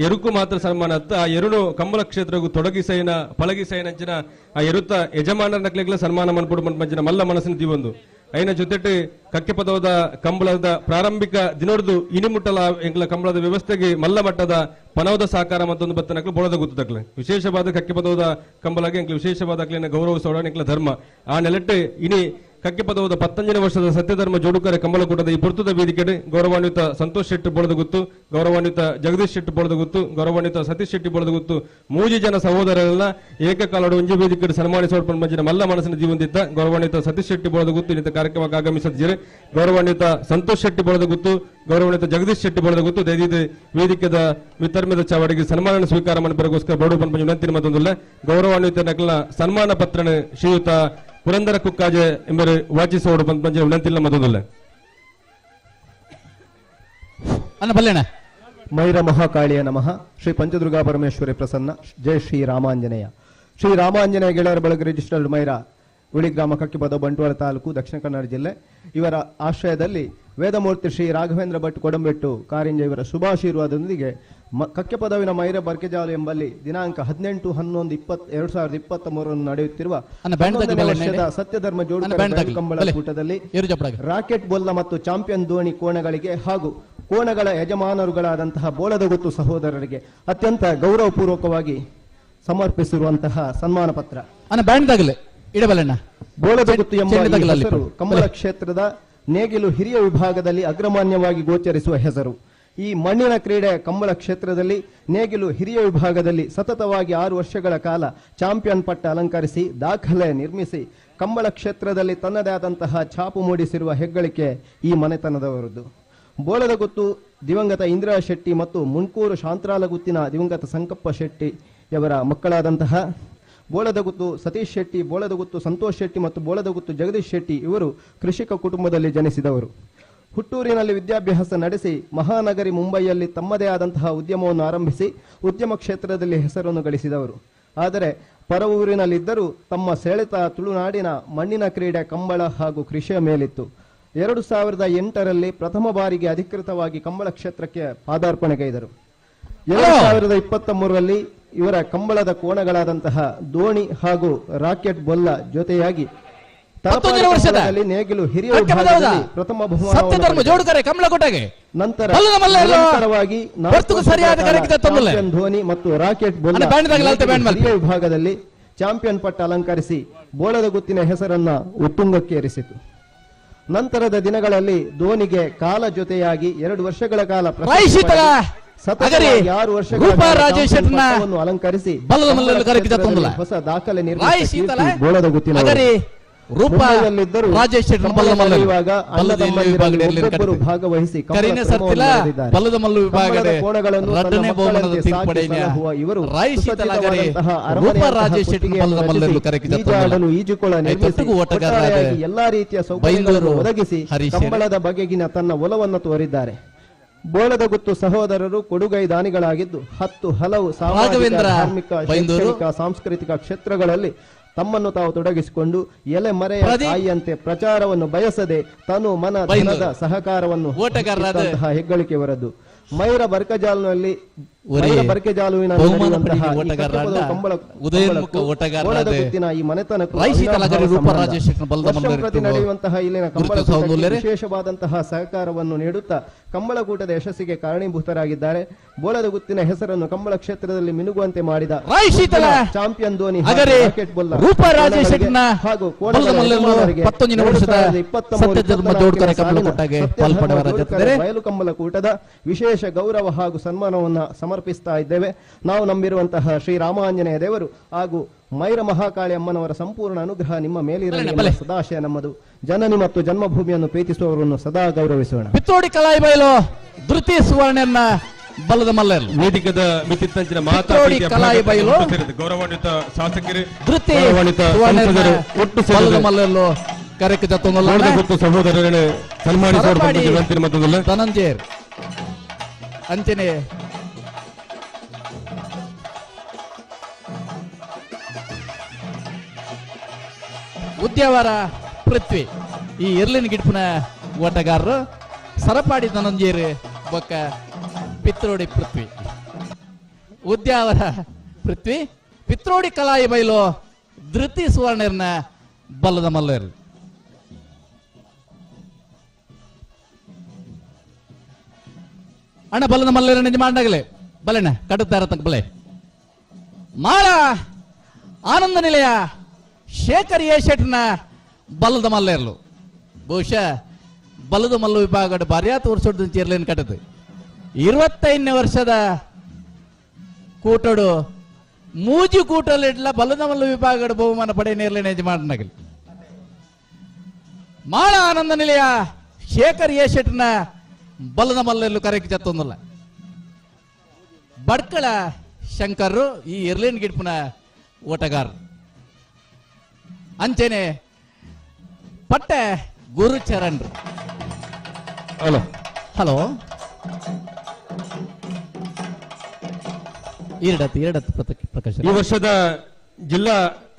ಎರುಕು ಮಾತ್ರ ಸನ್ಮಾನ ಅತ್ತ ಆ ಎರಡು ಕಂಬಳ ಕ್ಷೇತ್ರಗೂ ತೊಡಗಿಸೈನ ಪಳಗಿಸೈನಂಚಿನ ಆ ಎರುತ್ತ ಯಜಮಾನರ ನಕ್ಲೆಗ್ಲ ಸನ್ಮಾನ ಮನ್ಪುಡು ಮನ್ಪಂಚಿನ ಮಲ್ಲ ಮನಸ್ಸಿನ ದಿವೊಂದು ಐನ ಜೊತೆಟ್ ಕಕ್ಕೆಪದವದ ಕಂಬಳದ ಪ್ರಾರಂಭಿಕ ದಿನೊಡ್ದು ಇನಿಮುಟ್ಟಲ ಎಂಗ್ಲ ಕಂಬಳದ ವ್ಯವಸ್ಥೆಗೆ ಮಲ್ಲ ಮಟ್ಟದ ಪನವದ ಸಹಕಾರ ಮತ್ತೊಂದು ಬತ್ತನಕ್ಲು ಬೋಳದ ಗುತ್ತಕ್ಲೆ ವಿಶೇಷವಾದ ಕಕ್ಕೆಪದವದ ಕಂಬಳಗೆ ಎಂಕ್ಲ ವಿಶೇಷವಾದ ಅಕ್ಲಿನ ಗೌರವಿಸೋಣ ಎಂಕ್ಲ ಧರ್ಮ ಆ ನೆಲೆಟ್ಟು ಇನಿ ಕಕ್ಕೆಪದವದ 19ನೇ ವರ್ಷದ ಸತ್ಯಧರ್ಮ ಜೋಡುಕರ ಕಂಬಳಕೂಟದ ಈ ಪುರ್ತದ ವೇದಿಕೆಡೆ ಗೌರವಾನ್ವಿತ ಸಂತೋಷ್ ಶೆಟ್ಟಿ ಬೋಳದಗುತ್ತು, ಗೌರವಾನ್ವಿತ ಜಗದೀಶ್ ಶೆಟ್ಟಿ ಬೋಳದಗುತ್ತು, ಗೌರವಾನ್ವಿತ ಸತೀಶ್ ಶೆಟ್ಟಿ ಬೋಳದಗುತ್ತು ಮೂಜಿ ಜನ ಸಹೋದರರೆಲ್ಲ ಏಕಕಾಲಡು ಒಂಜಿ ವೇದಿಕೆಡೆ ಸನ್ಮಾನಿಸೋಡ್ ಮಂಜಿನ ಮಲ್ಲ ಮನಸ್ಸಿನ ಜೀವಂದಿದ್ದ ಗೌರವಾನ್ವಿತ ಸತೀಶ್ ಶೆಟ್ಟಿ ಬೋಳದಗುತ್ತು ಇನ್ನಿತ ಕಾರ್ಯಕ್ರಮಕ್ಕೆ ಆಗಮಿಸಿದ್ದಾರೆ. ಗೌರವಾನ್ವಿತ ಸಂತೋಷ್ ಶೆಟ್ಟಿ ಬೋಳದಗುತ್ತು, ಗೌರವಾನ್ವಿತ ಜಗದೀಶ್ ಶೆಟ್ಟಿ ಬೋಳದಗುತ್ತು ದಯದೀದ ವೇದಿಕೆದ ವಿತರ್ಮದ ಚಾವಡಿಗೆ ಸನ್ಮಾನ ಸ್ವೀಕಾರ ಮಾಡಬೇಕಾಗೋಸ್ಕರ ಬೋಡು ಪಂಪಂಜಿ ವಿನಂತಿ ಮತ್ತೊಂದಿಲ್ಲ. ಗೌರವಾನ್ವಿತ ನಕಲ ಸನ್ಮಾನ ಪತ್ರನ ಶ್ರೀಯುತ ಪುರಂದರ ಕುಕ್ಕಾಜೆ ಎಂಬರು ವಾಚಿಸೋಡು ಪಂಪಂಜಿ ವಿನಂತಿಲ್ಲ ಮತ್ತೊಂದಿಲ್ಲ. ಮೈರ ಮಹಾಕಾಳಿಯ ನಮಃ. ಶ್ರೀ ಪಂಚದುರ್ಗಾ ಪರಮೇಶ್ವರಿ ಪ್ರಸನ್ನ. ಜೈ ಶ್ರೀ ರಾಮಾಂಜನೇಯ. ಶ್ರೀ ರಾಮಾಂಜನೇಯ ಗೆಳೆಯರ ಬಳಗ ರಿಜಿಸ್ಟರ್ಡ್ ಮೈರ, ವಿಳಿಗ್ರಾಮ, ಕಕ್ಕಿಪದ, ಬಂಟ್ವಾಳ ತಾಲೂಕು, ದಕ್ಷಿಣ ಕನ್ನಡ ಜಿಲ್ಲೆ. ಇವರ ಆಶ್ರಯದಲ್ಲಿ ವೇದಮೂರ್ತಿ ಶ್ರೀ ರಾಘವೇಂದ್ರ ಭಟ್ ಕೊಡಂಬೆಟ್ಟು ಕಾರಿಂಜ ಇವರ ಶುಭಾಶೀರ್ವಾದದೊಂದಿಗೆ ಕಕ್ಕೆಪದವಿನ ಮೈರ ಬರ್ಕೆಜಾಲು ಎಂಬಲ್ಲಿ ದಿನಾಂಕ 18-11-2023 ನಡೆಯುತ್ತಿರುವ ವರ್ಷದ ಸತ್ಯಧರ್ಮ ಜೋಡುಕರ ಕಂಬಳ ಕೂಟದಲ್ಲಿ ರಾಕೆಟ್ ಬೊಲ್ಲ ಮತ್ತು ಚಾಂಪಿಯನ್ ಧೋನಿ ಕೋಣಗಳಿಗೆ ಹಾಗೂ ಕೋಣಗಳ ಯಜಮಾನರುಗಳಾದಂತಹ ಬೋಳದಗುತ್ತು ಸಹೋದರರಿಗೆ ಅತ್ಯಂತ ಗೌರವಪೂರ್ವಕವಾಗಿ ಸಮರ್ಪಿಸಿರುವಂತಹ ಸನ್ಮಾನ ಪತ್ರ. ಬೋಳದಗುತ್ತು ಎಂಬ ಹೆಸರು ಕಂಬಳ ಕ್ಷೇತ್ರದ ನೇಗಿಲು ಹಿರಿಯ ವಿಭಾಗದಲ್ಲಿ ಅಗ್ರಮಾನ್ಯವಾಗಿ ಗೋಚರಿಸುವ ಹೆಸರು. ಈ ಮಣ್ಣಿನ ಕ್ರೀಡೆ ಕಂಬಳ ಕ್ಷೇತ್ರದಲ್ಲಿ ನೇಗಿಲು ಹಿರಿಯ ವಿಭಾಗದಲ್ಲಿ ಸತತವಾಗಿ 6 ವರ್ಷಗಳ ಕಾಲ ಚಾಂಪಿಯನ್ ಪಟ್ಟ ಅಲಂಕರಿಸಿ ದಾಖಲೆ ನಿರ್ಮಿಸಿ ಕಂಬಳ ಕ್ಷೇತ್ರದಲ್ಲಿ ತನ್ನದೇ ಆದಂತಹ ಛಾಪು ಮೂಡಿಸಿರುವ ಹೆಗ್ಗಳಿಕೆ ಈ ಮನೆತನದವರದ್ದು. ಬೋಳದಗುತ್ತು ದಿವಂಗತ ಇಂದಿರಾ ಶೆಟ್ಟಿ ಮತ್ತು ಮುಣ್ಕೂರು ಶಾಂತರಾಲಗುತ್ತಿನ ದಿವಂಗತ ಸಂಕಪ್ಪ ಶೆಟ್ಟಿಯವರ ಮಕ್ಕಳಾದಂತಹ ಬೋಳದಗುತ್ತು ಸತೀಶ್ ಶೆಟ್ಟಿ, ಬೋಳದಗುತ್ತು ಸಂತೋಷ್ ಶೆಟ್ಟಿ ಮತ್ತು ಬೋಳದಗುತ್ತು ಜಗದೀಶ್ ಶೆಟ್ಟಿ ಇವರು ಕೃಷಿಕ ಕುಟುಂಬದಲ್ಲಿ ಜನಿಸಿದವರು. ಹುಟ್ಟೂರಿನಲ್ಲಿ ವಿದ್ಯಾಭ್ಯಾಸ ನಡೆಸಿ ಮಹಾನಗರಿ ಮುಂಬೈಯಲ್ಲಿ ತಮ್ಮದೇ ಆದಂತಹ ಉದ್ಯಮವನ್ನು ಆರಂಭಿಸಿ ಉದ್ಯಮ ಕ್ಷೇತ್ರದಲ್ಲಿ ಹೆಸರನ್ನು ಗಳಿಸಿದವರು. ಆದರೆ ಪರವೂರಿನಲ್ಲಿದ್ದರೂ ತಮ್ಮ ಸೆಳೆತ ತುಳುನಾಡಿನ ಮಣ್ಣಿನ ಕ್ರೀಡೆ ಕಂಬಳ ಹಾಗೂ ಕೃಷಿಯ ಮೇಲಿತ್ತು. 2008ರಲ್ಲಿ ಪ್ರಥಮ ಬಾರಿಗೆ ಅಧಿಕೃತವಾಗಿ ಕಂಬಳ ಕ್ಷೇತ್ರಕ್ಕೆ ಪಾದಾರ್ಪಣೆಗೈದರು. 2023ರಲ್ಲಿ ಇವರ ಕಂಬಳದ ಕೋಣಗಳಾದಂತಹ ದೋಣಿ ಹಾಗೂ ರಾಕೆಟ್ ಬೊಲ್ಲ ಜೊತೆಯಾಗಿ ನೇಗಿಲು ಹಿರಿಯ ಪ್ರಥಮ ಬಹುಮಾನ ನಂತರ ನಿರಂತರವಾಗಿ ಧೋನಿ ಮತ್ತು ರಾಕೆಟ್ ಬೊಲ್ಲ ಹಿರಿಯ ವಿಭಾಗದಲ್ಲಿ ಚಾಂಪಿಯನ್ ಪಟ್ಟ ಅಲಂಕರಿಸಿ ಬೋಳದ ಗುತ್ತಿನ ಹೆಸರನ್ನ ಉತ್ತುಂಗಕ್ಕೇರಿಸಿತು. ನಂತರದ ದಿನಗಳಲ್ಲಿ ಧೋನಿಗೆ ಕಾಲ ಜೊತೆಯಾಗಿ 2 ವರ್ಷಗಳ ಕಾಲ ಸತತವಾಗಿ 6 ವರ್ಷಗಳ ಅಲಂಕರಿಸಿ ಹೊಸ ದಾಖಲೆ ನಿರ್ಮಿಸಿ ಬೋಳದ ಗುತ್ತಿನ ಭಾಗವಹಿಸಿ ಈಜಾಡಲು ಈಜುಕೊಳ ನಿರ್ಮಿಸಿ ಎಲ್ಲಾ ರೀತಿಯ ಸೌಕರ್ಯಗಳನ್ನು ಒದಗಿಸಿ ಕಂಬಳದ ಬಗೆಗಿನ ತನ್ನ ಒಲವನ್ನು ತೋರಿದ್ದಾರೆ. ಬೋಳದಗುತ್ತು ಸಹೋದರರು ಕೊಡುಗೈ ದಾನಿಗಳಾಗಿದ್ದು 10 ಹಲವು ಸಾಮಾಜಿಕ, ಧಾರ್ಮಿಕ, ಶೈಕ್ಷಣಿಕ, ಸಾಂಸ್ಕೃತಿಕ ಕ್ಷೇತ್ರಗಳಲ್ಲಿ ತಮ್ಮನ್ನು ತಾವು ತೊಡಗಿಸಿಕೊಂಡು ಎಲೆ ಮರೆಯ ತಾಯಿಯಂತೆ ಪ್ರಚಾರವನ್ನು ಬಯಸದೆ ತನು ಮನ ಧನದ ಸಹಕಾರವನ್ನು ಹೆಗ್ಗಳಿಕೆಯವರದ್ದು. ಮೈರ ಬರ್ಕಜಾಲಿನಲ್ಲಿ ಕಂಬಳ ಈ ಮನೆತನಕ್ಕೂ ಪ್ರತಿ ನಡೆಯುವಂತಹ ಇಲ್ಲಿನ ಕಂಬಳ ವಿಶೇಷವಾದಂತಹ ಸಹಕಾರವನ್ನು ನೀಡುತ್ತಾ ಕಂಬಳಕೂಟದ ಯಶಸ್ಸಿಗೆ ಕಾರಣೀಭೂತರಾಗಿದ್ದಾರೆ. ಬೋಳದ ಗುತ್ತಿನ ಹೆಸರನ್ನು ಕಂಬಳ ಕ್ಷೇತ್ರದಲ್ಲಿ ಮಿನುಗುವಂತೆ ಮಾಡಿದ ಚಾಂಪಿಯನ್ ಧೋನಿ ಹಾಗೂ ಬಯಲು ಕಂಬಳಕೂಟದ ವಿಶೇಷ ಗೌರವ ಹಾಗೂ ಸನ್ಮಾನವನ್ನು ಸಮರ್ಪಿಸ್ತಾ ಇದ್ದೇವೆ. ನಾವು ನಂಬಿರುವಂತಹ ಶ್ರೀ ರಾಮಾಂಜನೇಯ ದೇವರು ಹಾಗೂ ಮೈರ ಮಹಾಕಾಳಿ ಅಮ್ಮನವರ ಸಂಪೂರ್ಣ ಅನುಗ್ರಹ ನಿಮ್ಮ ಮೇಲಿರಲಿ ಎಂಬ ಸದಾಶಯ ನಮ್ಮದು. ಜನನಿ ಮತ್ತು ಜನ್ಮಭೂಮಿಯನ್ನು ಪ್ರೀತಿಸುವವರನ್ನು ಸದಾ ಗೌರವಿಸೋಣ. ಪಿತ್ತೋಡಿ ಕಲಾಯಿ ಬಯಲು ಧೃತಿ ಸುವರ್ಣನ್ನ ಬಲದ ಮಲ್ಲರು ವೇದಿಕದ ಮಿತಿತ್ತಂಚಿನ ಪಿತ್ರೋಡಿ ಕಲಾಯಿ ಬಯಲು ಗೌರವಾನ್ವಿತ ಶಾಸಕರು ಧೃತಿ ಒಟ್ಟು ಬಲದ ಮಲ್ಲರು ಕರೆಕ್ಕೆ ಜೊತೆ ಸಹೋದರರನ್ನು ಸನ್ಮಾನಿಸುವ ಧನಂಜಯರ್ ಅಂಚನೆ ಉದ್ಯಾವರ ಪೃಥ್ವಿ ಈ ಎರ್ಲಿನ ಗಿಡ್ಪುನ ಓಟಗಾರರು ಸರಪಾಡಿ ಧನಂಜಯರು ಬೊಕ್ಕ ಪಿತ್ರೋಡಿ ಪೃಥ್ವಿ ಉದ್ಯಾವರ ಪೃಥ್ವಿ ಪಿತ್ರೋಡಿ ಕಲಾಯಿ ಬೈಲು ಧೃತಿ ಸುವರ್ಣರ್ನ ಬಲ್ಲದ ಮಲ್ಲರು. ಅಣ್ಣ ಬಲ್ಲದ ಮಲ್ಲರ ನಿಜ ಮಾಡಾಗಲೇ ಬಲೆಣ್ಣ ಕಟ್ಟುತ್ತಾರ ತನಕ ಬಲೆ ಮಾಳ ಆನಂದ ನಿಲಯ ಶೇಖರ್ ಎ ಶೆಟ್ನ ಬಲ್ಲದ ಮಲ್ಲೇರ್ಲು ಬಹುಶಃ ಬಲ್ಲದ ಮಲ್ಲು ವಿಭಾಗ ಬಾರ್ಯಾತ ವರ್ಷದ ಚೇರ್ಲೇನು ಕಟ್ಟದು 25ನೇ ವರ್ಷದ ಕೂಟಡು ಮೂಜಿ ಕೂಟಲಿಡ್ಲ ಬಲ್ಲದ ಮಲ್ಲು ವಿಭಾಗದ ಬಹುಮಾನ ಪಡೆಯ ನೇರ್ಲೇನೆ ಯಜಮಾನನಾಗಲಿ ಮಾಳ ಆನಂದ ನಿಲಯ ಶೇಖರ್ ಎ ಶೆಟ್ನ ಬಲ್ಲದ ಮಲ್ಲೆಲ್ಲೂ ಕರೆಕ್ಕೆ ಚತ್ತೊಂದಲ್ಲ ಬಡ್ಕಳ ಶಂಕರ್ರು ಈ ಎರ್ಲೇನ್ ಗಿಡ್ಪುನ ಓಟಗಾರರು ಅಂಚೆನೆ ಪಟ್ಟೆ ಗುರುಚರಣ್ರು. ಹಲೋ ಹಲೋ ಎರಡತ್ತು ಎರಡತ್ತು ಪ್ರಕಾಶ್. ಈ ವರ್ಷದ ಜಿಲ್ಲಾ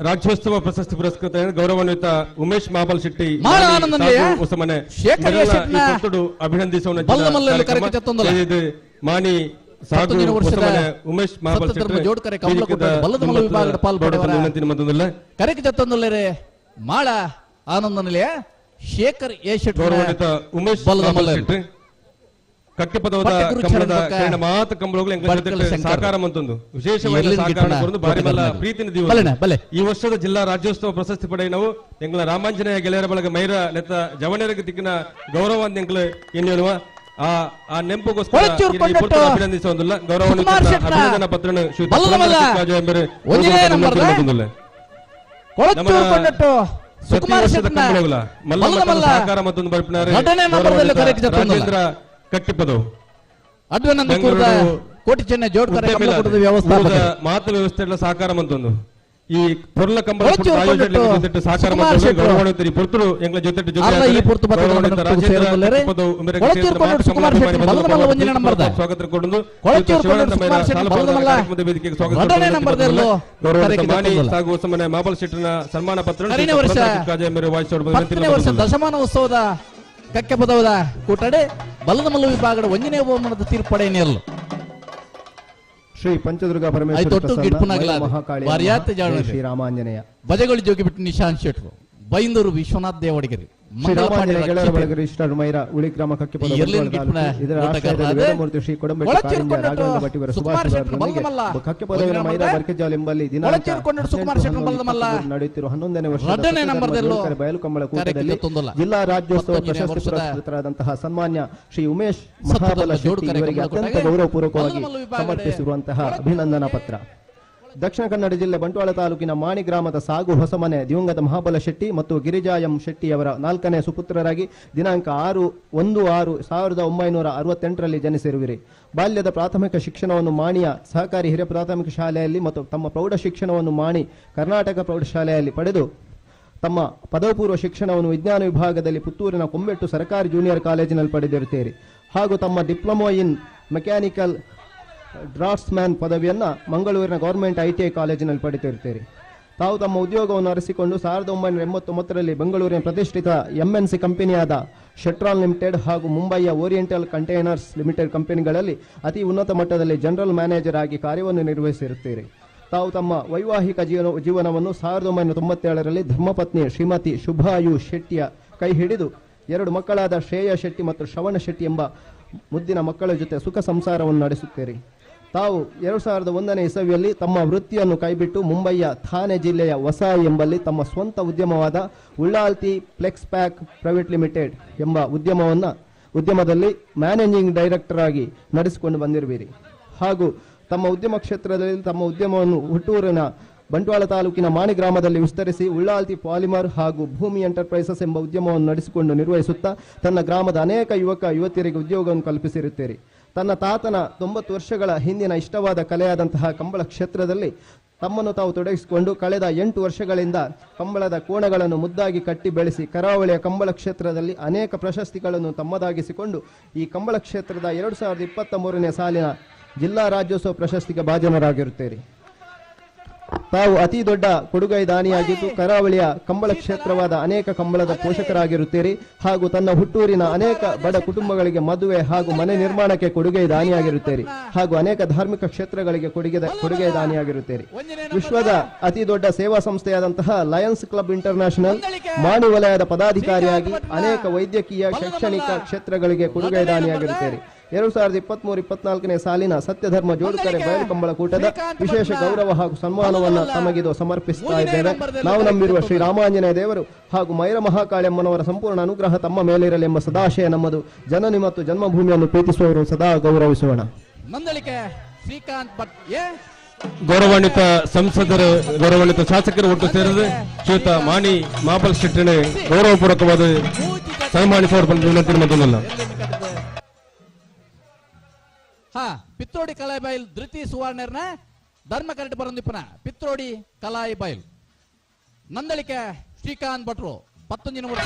ರಾಜ್ಯೋತ್ಸವ ಪ್ರಶಸ್ತಿ ಪುರಸ್ಕೃತ ಗೌರವಾನ್ವಿತ ಉಮೇಶ್ ಮಹಾಬಲ್ ಶೆಟ್ಟಿ ಹೊಸಮನೆ ಅಭಿನಂದಿಸುವ ಮಾನಿ ಸಾಗು ಹೊಸಮನೆ ಉಮೇಶ್ ಮಹಾಬಲ್ ಶೆಟ್ಟಿ ಕರೆಕ್ಕೆ ಜತ್ತೊಂದುಲ್ಲೇರೆ ಮಾಳ ಆನಂದ ನಿಲಯ ಶೇಖರ್ ಎ ಶೆಟ್ಟಿ ಗೌರವಾನ್ವಿತ ಉಮೇಶ್ ಮಹಾಬಲ್ ಶೆಟ್ಟಿ ಕಕ್ಕೆಪದವದ ಕಂಬಳದ ಕಿರಣ ಮಾತ ಕಂಬಳಗಳು ಸಹಕಾರ ಮಂತೊಂದು ವಿಶೇಷವಾದ ಸಹಕಾರ ಕೊರೊಂದು ಬಾರಿ ಮಲ್ಲ ಪ್ರೀತಿನ ದೀವ. ಈ ವರ್ಷದ ಜಿಲ್ಲಾ ರಾಜ್ಯೋತ್ಸವ ಪ್ರಶಸ್ತಿ ಪಡೆಯ ನಾವು ಎಂಗಳ ರಾಮಾಂಜನೇಯ ಗೆಳೆಯರ ಬಳಗ ಮೈರ ನೆತ್ತ ಜವಣೆಯರಿಗೆ ದಿಕ್ಕಿನ ಗೌರವ ಅಂತ ಎಂಗಳ ಎನ್ನುವ ಆ ಆ ನೆಂಪುಗೋಸ್ಕರ ಅಭಿನಂದಿಸುವುದಿಲ್ಲ. ಗೌರವಾನ್ವಿತ ಅಭಿನಂದನಾ ಪತ್ರನ ಸಹಕಾರ ಮತ್ತೊಂದು ರಾಜೇಂದ್ರ ಕಟ್ಟಿಪದವು ಮಾತು ವ್ಯವಸ್ಥೆ ಸಹಕಾರ ಮತ್ತೊಂದು ಈ ಪೊರ್ಲ ಕಂಬಳ ಸಹಕಾರ ಗೌರವಾನ್ವಿತರಿ ಪೊರ್ತುಡು ಎಂಗ್ಲ ಜೊತೆ ಸ್ವಾಗತ ಕೊಡೊಂದು ವೇದಿಕೆಗೆ ಸ್ವಾಗತ ಗೌರವಾನ್ವಿತ ಸಾಗು ಸಮನೆ ಮಾಬಲ್ ಶೆಟ್ಟನ ಸನ್ಮಾನ ಪತ್ರ ದಶಮಾನ ಉತ್ಸವದ ಕಕ್ಕೆಪದವದ ಕೂಟಡೆ ಬಲದ ಮಲ್ಲ ವಿಭಾಗದ ಒಂಜನೇ ಬಹುಮಾನದ ತೀರ್ಪಡೆಯಲ್ಲ ಶ್ರೀ ಪಂಚದುರ್ಗಾ ಪರಮೇಶ್ವರ ಶ್ರೀ ರಾಮಾಂಜನೇಯ ಬಜೆಗಳು ಜೋಗಿಬಿಟ್ಟು ನಿಶಾಂತ್ ಶೆಟ್ರು ಬೈಂದೂರು ವಿಶ್ವನಾಥ್ ದೇವಡಿಗೆರೆ ನಡೆಯುತ್ತಿರುವ 11ನೇ ವರ್ಷದ ಬಯಲು ಕಂಬಳ ಕೂಟದಲ್ಲಿ ಜಿಲ್ಲಾ ರಾಜ್ಯೋತ್ಸವ ಪ್ರಶಸ್ತಿ ಪುರಸ್ಕೃತರಾದಂತಹ ಸನ್ಮಾನ್ಯ ಶ್ರೀ ಉಮೇಶ್ ಮಹಾಬಲ ಶೆಟ್ಟಿ ಇವರಿಗೆ ಅತ್ಯಂತ ಗೌರವಪೂರ್ವಕವಾಗಿ ಸಮರ್ಪಿಸಿರುವಂತಹ ಅಭಿನಂದನಾ ಪತ್ರ. ದಕ್ಷಿಣ ಕನ್ನಡ ಜಿಲ್ಲೆ ಬಂಟ್ವಾಳ ತಾಲೂಕಿನ ಮಾಣಿ ಗ್ರಾಮದ ಸಾಗು ಹೊಸಮನೆ ದಿವಂಗತ ಮಹಾಬಲ ಶೆಟ್ಟಿ ಮತ್ತು ಗಿರಿಜಾ ಎಂ ಶೆಟ್ಟಿ ಅವರ 4ನೇ ಸುಪುತ್ರರಾಗಿ ದಿನಾಂಕ 6/1/1968ರಲ್ಲಿ ಜನಿಸಿರುವಿರಿ. ಬಾಲ್ಯದ ಪ್ರಾಥಮಿಕ ಶಿಕ್ಷಣವನ್ನು ಮಾಣಿಯ ಸಹಕಾರಿ ಹಿರಿಯ ಪ್ರಾಥಮಿಕ ಶಾಲೆಯಲ್ಲಿ ಮತ್ತು ತಮ್ಮ ಪ್ರೌಢ ಶಿಕ್ಷಣವನ್ನು ಮಾಣಿ ಕರ್ನಾಟಕ ಪ್ರೌಢಶಾಲೆಯಲ್ಲಿ ಪಡೆದು ತಮ್ಮ ಪದವಿಪೂರ್ವ ಶಿಕ್ಷಣವನ್ನು ವಿಜ್ಞಾನ ವಿಭಾಗದಲ್ಲಿ ಪುತ್ತೂರಿನ ಕೊಂಬೆಟ್ಟು ಸರ್ಕಾರಿ ಜೂನಿಯರ್ ಕಾಲೇಜಿನಲ್ಲಿ ಪಡೆದಿರುತ್ತೀರಿ ಹಾಗೂ ತಮ್ಮ ಡಿಪ್ಲೊಮೊ ಇನ್ ಮೆಕ್ಯಾನಿಕಲ್ ಡ್ರಾಫ್ಟ್ಸ್ಮ್ಯಾನ್ ಪದವಿಯನ್ನು ಮಂಗಳೂರಿನ ಗೌರ್ಮೆಂಟ್ ITI ಕಾಲೇಜಿನಲ್ಲಿ ಪಡೆದಿರುತ್ತೀರಿ. ತಾವು ತಮ್ಮ ಉದ್ಯೋಗವನ್ನು ಅರಸಿಕೊಂಡು 1989ರಲ್ಲಿ ಬೆಂಗಳೂರಿನ ಪ್ರತಿಷ್ಠಿತ MNC ಕಂಪನಿಯಾದ ಶೆಟ್ರಾನ್ ಲಿಮಿಟೆಡ್ ಹಾಗೂ ಮುಂಬೈಯ ಓರಿಯೆಂಟಲ್ ಕಂಟೈನರ್ಸ್ ಲಿಮಿಟೆಡ್ ಕಂಪನಿಗಳಲ್ಲಿ ಅತಿ ಉನ್ನತ ಮಟ್ಟದಲ್ಲಿ ಜನರಲ್ ಮ್ಯಾನೇಜರ್ ಆಗಿ ಕಾರ್ಯವನ್ನು ನಿರ್ವಹಿಸಿರುತ್ತೀರಿ. ತಾವು ತಮ್ಮ ವೈವಾಹಿಕ ಜೀವನವನ್ನು 1997ರಲ್ಲಿ ಧರ್ಮಪತ್ನಿ ಶ್ರೀಮತಿ ಶುಭಾಯು ಶೆಟ್ಟಿಯ ಕೈ ಹಿಡಿದು 2 ಮಕ್ಕಳಾದ ಶ್ರೇಯಾ ಶೆಟ್ಟಿ ಮತ್ತು ಶ್ರವಣ ಶೆಟ್ಟಿ ಎಂಬ ಮುದ್ದಿನ ಮಕ್ಕಳ ಜೊತೆ ಸುಖ ಸಂಸಾರವನ್ನು ನಡೆಸುತ್ತೀರಿ. ತಾವು 2001ನೇ ಇಸವಿಯಲ್ಲಿ ತಮ್ಮ ವೃತ್ತಿಯನ್ನು ಕೈಬಿಟ್ಟು ಮುಂಬೈಯ ಥಾನೆ ಜಿಲ್ಲೆಯ ವಸಾಯಿ ಎಂಬಲ್ಲಿ ತಮ್ಮ ಸ್ವಂತ ಉದ್ಯಮವಾದ Ullalthi flex pack private limited ಎಂಬ ಉದ್ಯಮದಲ್ಲಿ ಮ್ಯಾನೇಜಿಂಗ್ ಡೈರೆಕ್ಟರ್ ಆಗಿ ನಡೆಸಿಕೊಂಡು ಬಂದಿರುವಿರಿ ಹಾಗೂ ತಮ್ಮ ಉದ್ಯಮ ಕ್ಷೇತ್ರದಲ್ಲಿ ತಮ್ಮ ಉದ್ಯಮವನ್ನು ಹುಟ್ಟೂರಿನ ಬಂಟ್ವಾಳ ತಾಲೂಕಿನ ಮಾಣಿ ಗ್ರಾಮದಲ್ಲಿ ವಿಸ್ತರಿಸಿ ಉಳ್ಳಾಲ್ತಿ ಪಾಲಿಮರ್ ಹಾಗೂ ಭೂಮಿ ಎಂಟರ್ಪ್ರೈಸಸ್ ಎಂಬ ಉದ್ಯಮವನ್ನು ನಡೆಸಿಕೊಂಡು ನಿರ್ವಹಿಸುತ್ತಾ ತನ್ನ ಗ್ರಾಮದ ಅನೇಕ ಯುವಕ ಯುವತಿಯರಿಗೆ ಉದ್ಯೋಗವನ್ನು ಕಲ್ಪಿಸಿರುತ್ತೀರಿ. ತನ್ನ ತಾತನ 90 ವರ್ಷಗಳ ಹಿಂದಿನ ಇಷ್ಟವಾದ ಕಲೆಯಾದಂತಹ ಕಂಬಳ ಕ್ಷೇತ್ರದಲ್ಲಿ ತಮ್ಮನ್ನು ತಾವು ತೊಡಗಿಸಿಕೊಂಡು ಕಳೆದ 8 ವರ್ಷಗಳಿಂದ ಕಂಬಳದ ಕೋಣಗಳನ್ನು ಮುದ್ದಾಗಿ ಕಟ್ಟಿ ಬೆಳೆಸಿ ಕರಾವಳಿಯ ಕಂಬಳ ಕ್ಷೇತ್ರದಲ್ಲಿ ಅನೇಕ ಪ್ರಶಸ್ತಿಗಳನ್ನು ತಮ್ಮದಾಗಿಸಿಕೊಂಡು ಈ ಕಂಬಳ ಕ್ಷೇತ್ರದ 2023ನೇ ಸಾಲಿನ ಜಿಲ್ಲಾ ರಾಜ್ಯೋತ್ಸವ ಪ್ರಶಸ್ತಿಗೆ ಭಾಜನರಾಗಿರುತ್ತೀರಿ. ತಾವು ಅತಿ ದೊಡ್ಡ ಕೊಡುಗೈ ದಾನಿಯಾಗಿದ್ದು ಕರಾವಳಿಯ ಕಂಬಳ ಕ್ಷೇತ್ರವಾದ ಅನೇಕ ಕಂಬಳದ ಪೋಷಕರಾಗಿರುತ್ತೀರಿ ಹಾಗೂ ತನ್ನ ಹುಟ್ಟೂರಿನ ಅನೇಕ ಬಡ ಕುಟುಂಬಗಳಿಗೆ ಮದುವೆ ಹಾಗೂ ಮನೆ ನಿರ್ಮಾಣಕ್ಕೆ ಕೊಡುಗೆ ದಾನಿಯಾಗಿರುತ್ತೀರಿ ಹಾಗೂ ಅನೇಕ ಧಾರ್ಮಿಕ ಕ್ಷೇತ್ರಗಳಿಗೆ ಕೊಡುಗೆ ದಾನಿಯಾಗಿರುತ್ತೀರಿ. ವಿಶ್ವದ ಅತಿ ದೊಡ್ಡ ಸೇವಾ ಸಂಸ್ಥೆಯಾದಂತಹ ಲಯನ್ಸ್ ಕ್ಲಬ್ ಇಂಟರ್ನ್ಯಾಷನಲ್ ಮಾಣಿ ವಲಯದ ಪದಾಧಿಕಾರಿಯಾಗಿ ಅನೇಕ ವೈದ್ಯಕೀಯ ಶೈಕ್ಷಣಿಕ ಕ್ಷೇತ್ರಗಳಿಗೆ ಕೊಡುಗೆ ದಾನಿಯಾಗಿರುತ್ತೀರಿ. 2023-24ನೇ ಸಾಲಿನ ಸತ್ಯಧರ್ಮ ಜೋಡುಕರೆ ಬಯಲು ಕಂಬಳ ಕೂಟದ ವಿಶೇಷ ಗೌರವ ಹಾಗೂ ಸನ್ಮಾನವನ್ನು ತಮಗಿದು ಸಮರ್ಪಿಸ್ತಾ ಇದ್ದೇವೆ. ನಾವು ನಂಬಿರುವ ಶ್ರೀ ರಾಮಾಂಜನೇಯ ದೇವರು ಹಾಗೂ ಮೈರ ಮಹಾಕಾಳೆಮ್ಮನವರ ಸಂಪೂರ್ಣ ಅನುಗ್ರಹ ತಮ್ಮ ಮೇಲಿರಲಿ ಎಂಬ ಸದಾಶಯ ನಮ್ಮದು. ಜನನಿ ಮತ್ತು ಜನ್ಮಭೂಮಿಯನ್ನು ಪ್ರೀತಿಸುವವರು ಸದಾ ಗೌರವಿಸೋಣ. ಗೌರವಾನ್ವಿತ ಸಂಸದರು, ಗೌರವಾನ್ವಿತ ಶಾಸಕರು ಒಟ್ಟು ಸೇರಿದ ಶ್ರೀಯುತ ಮಾಣಿ ಮಾಬಲ್ ಶೆಟ್ಟಿನ ಗೌರವಪೂರ್ವಕವಾದ ಸನ್ಮಾನಿಸುವ ವಿನಂತಿ ಮತ್ತೊಂದಲ್ಲ. ಪಿತ್ರೋಡಿ ಕಲಾಯಿ ಬೈಲ್ ಧೃತಿ ಸುವರ್ಣರ್ನ ಧರ್ಮ ಕರಟು ಬರಂದಿಪ್ಪನ ಪಿತ್ರೋಡಿ ಕಲಾಯಿ ಬೈಲ್ ನಂದಳಿಕೆ ಶ್ರೀಕಾಂತ್ ಭಟ್ರು 19 ವರ್ಷ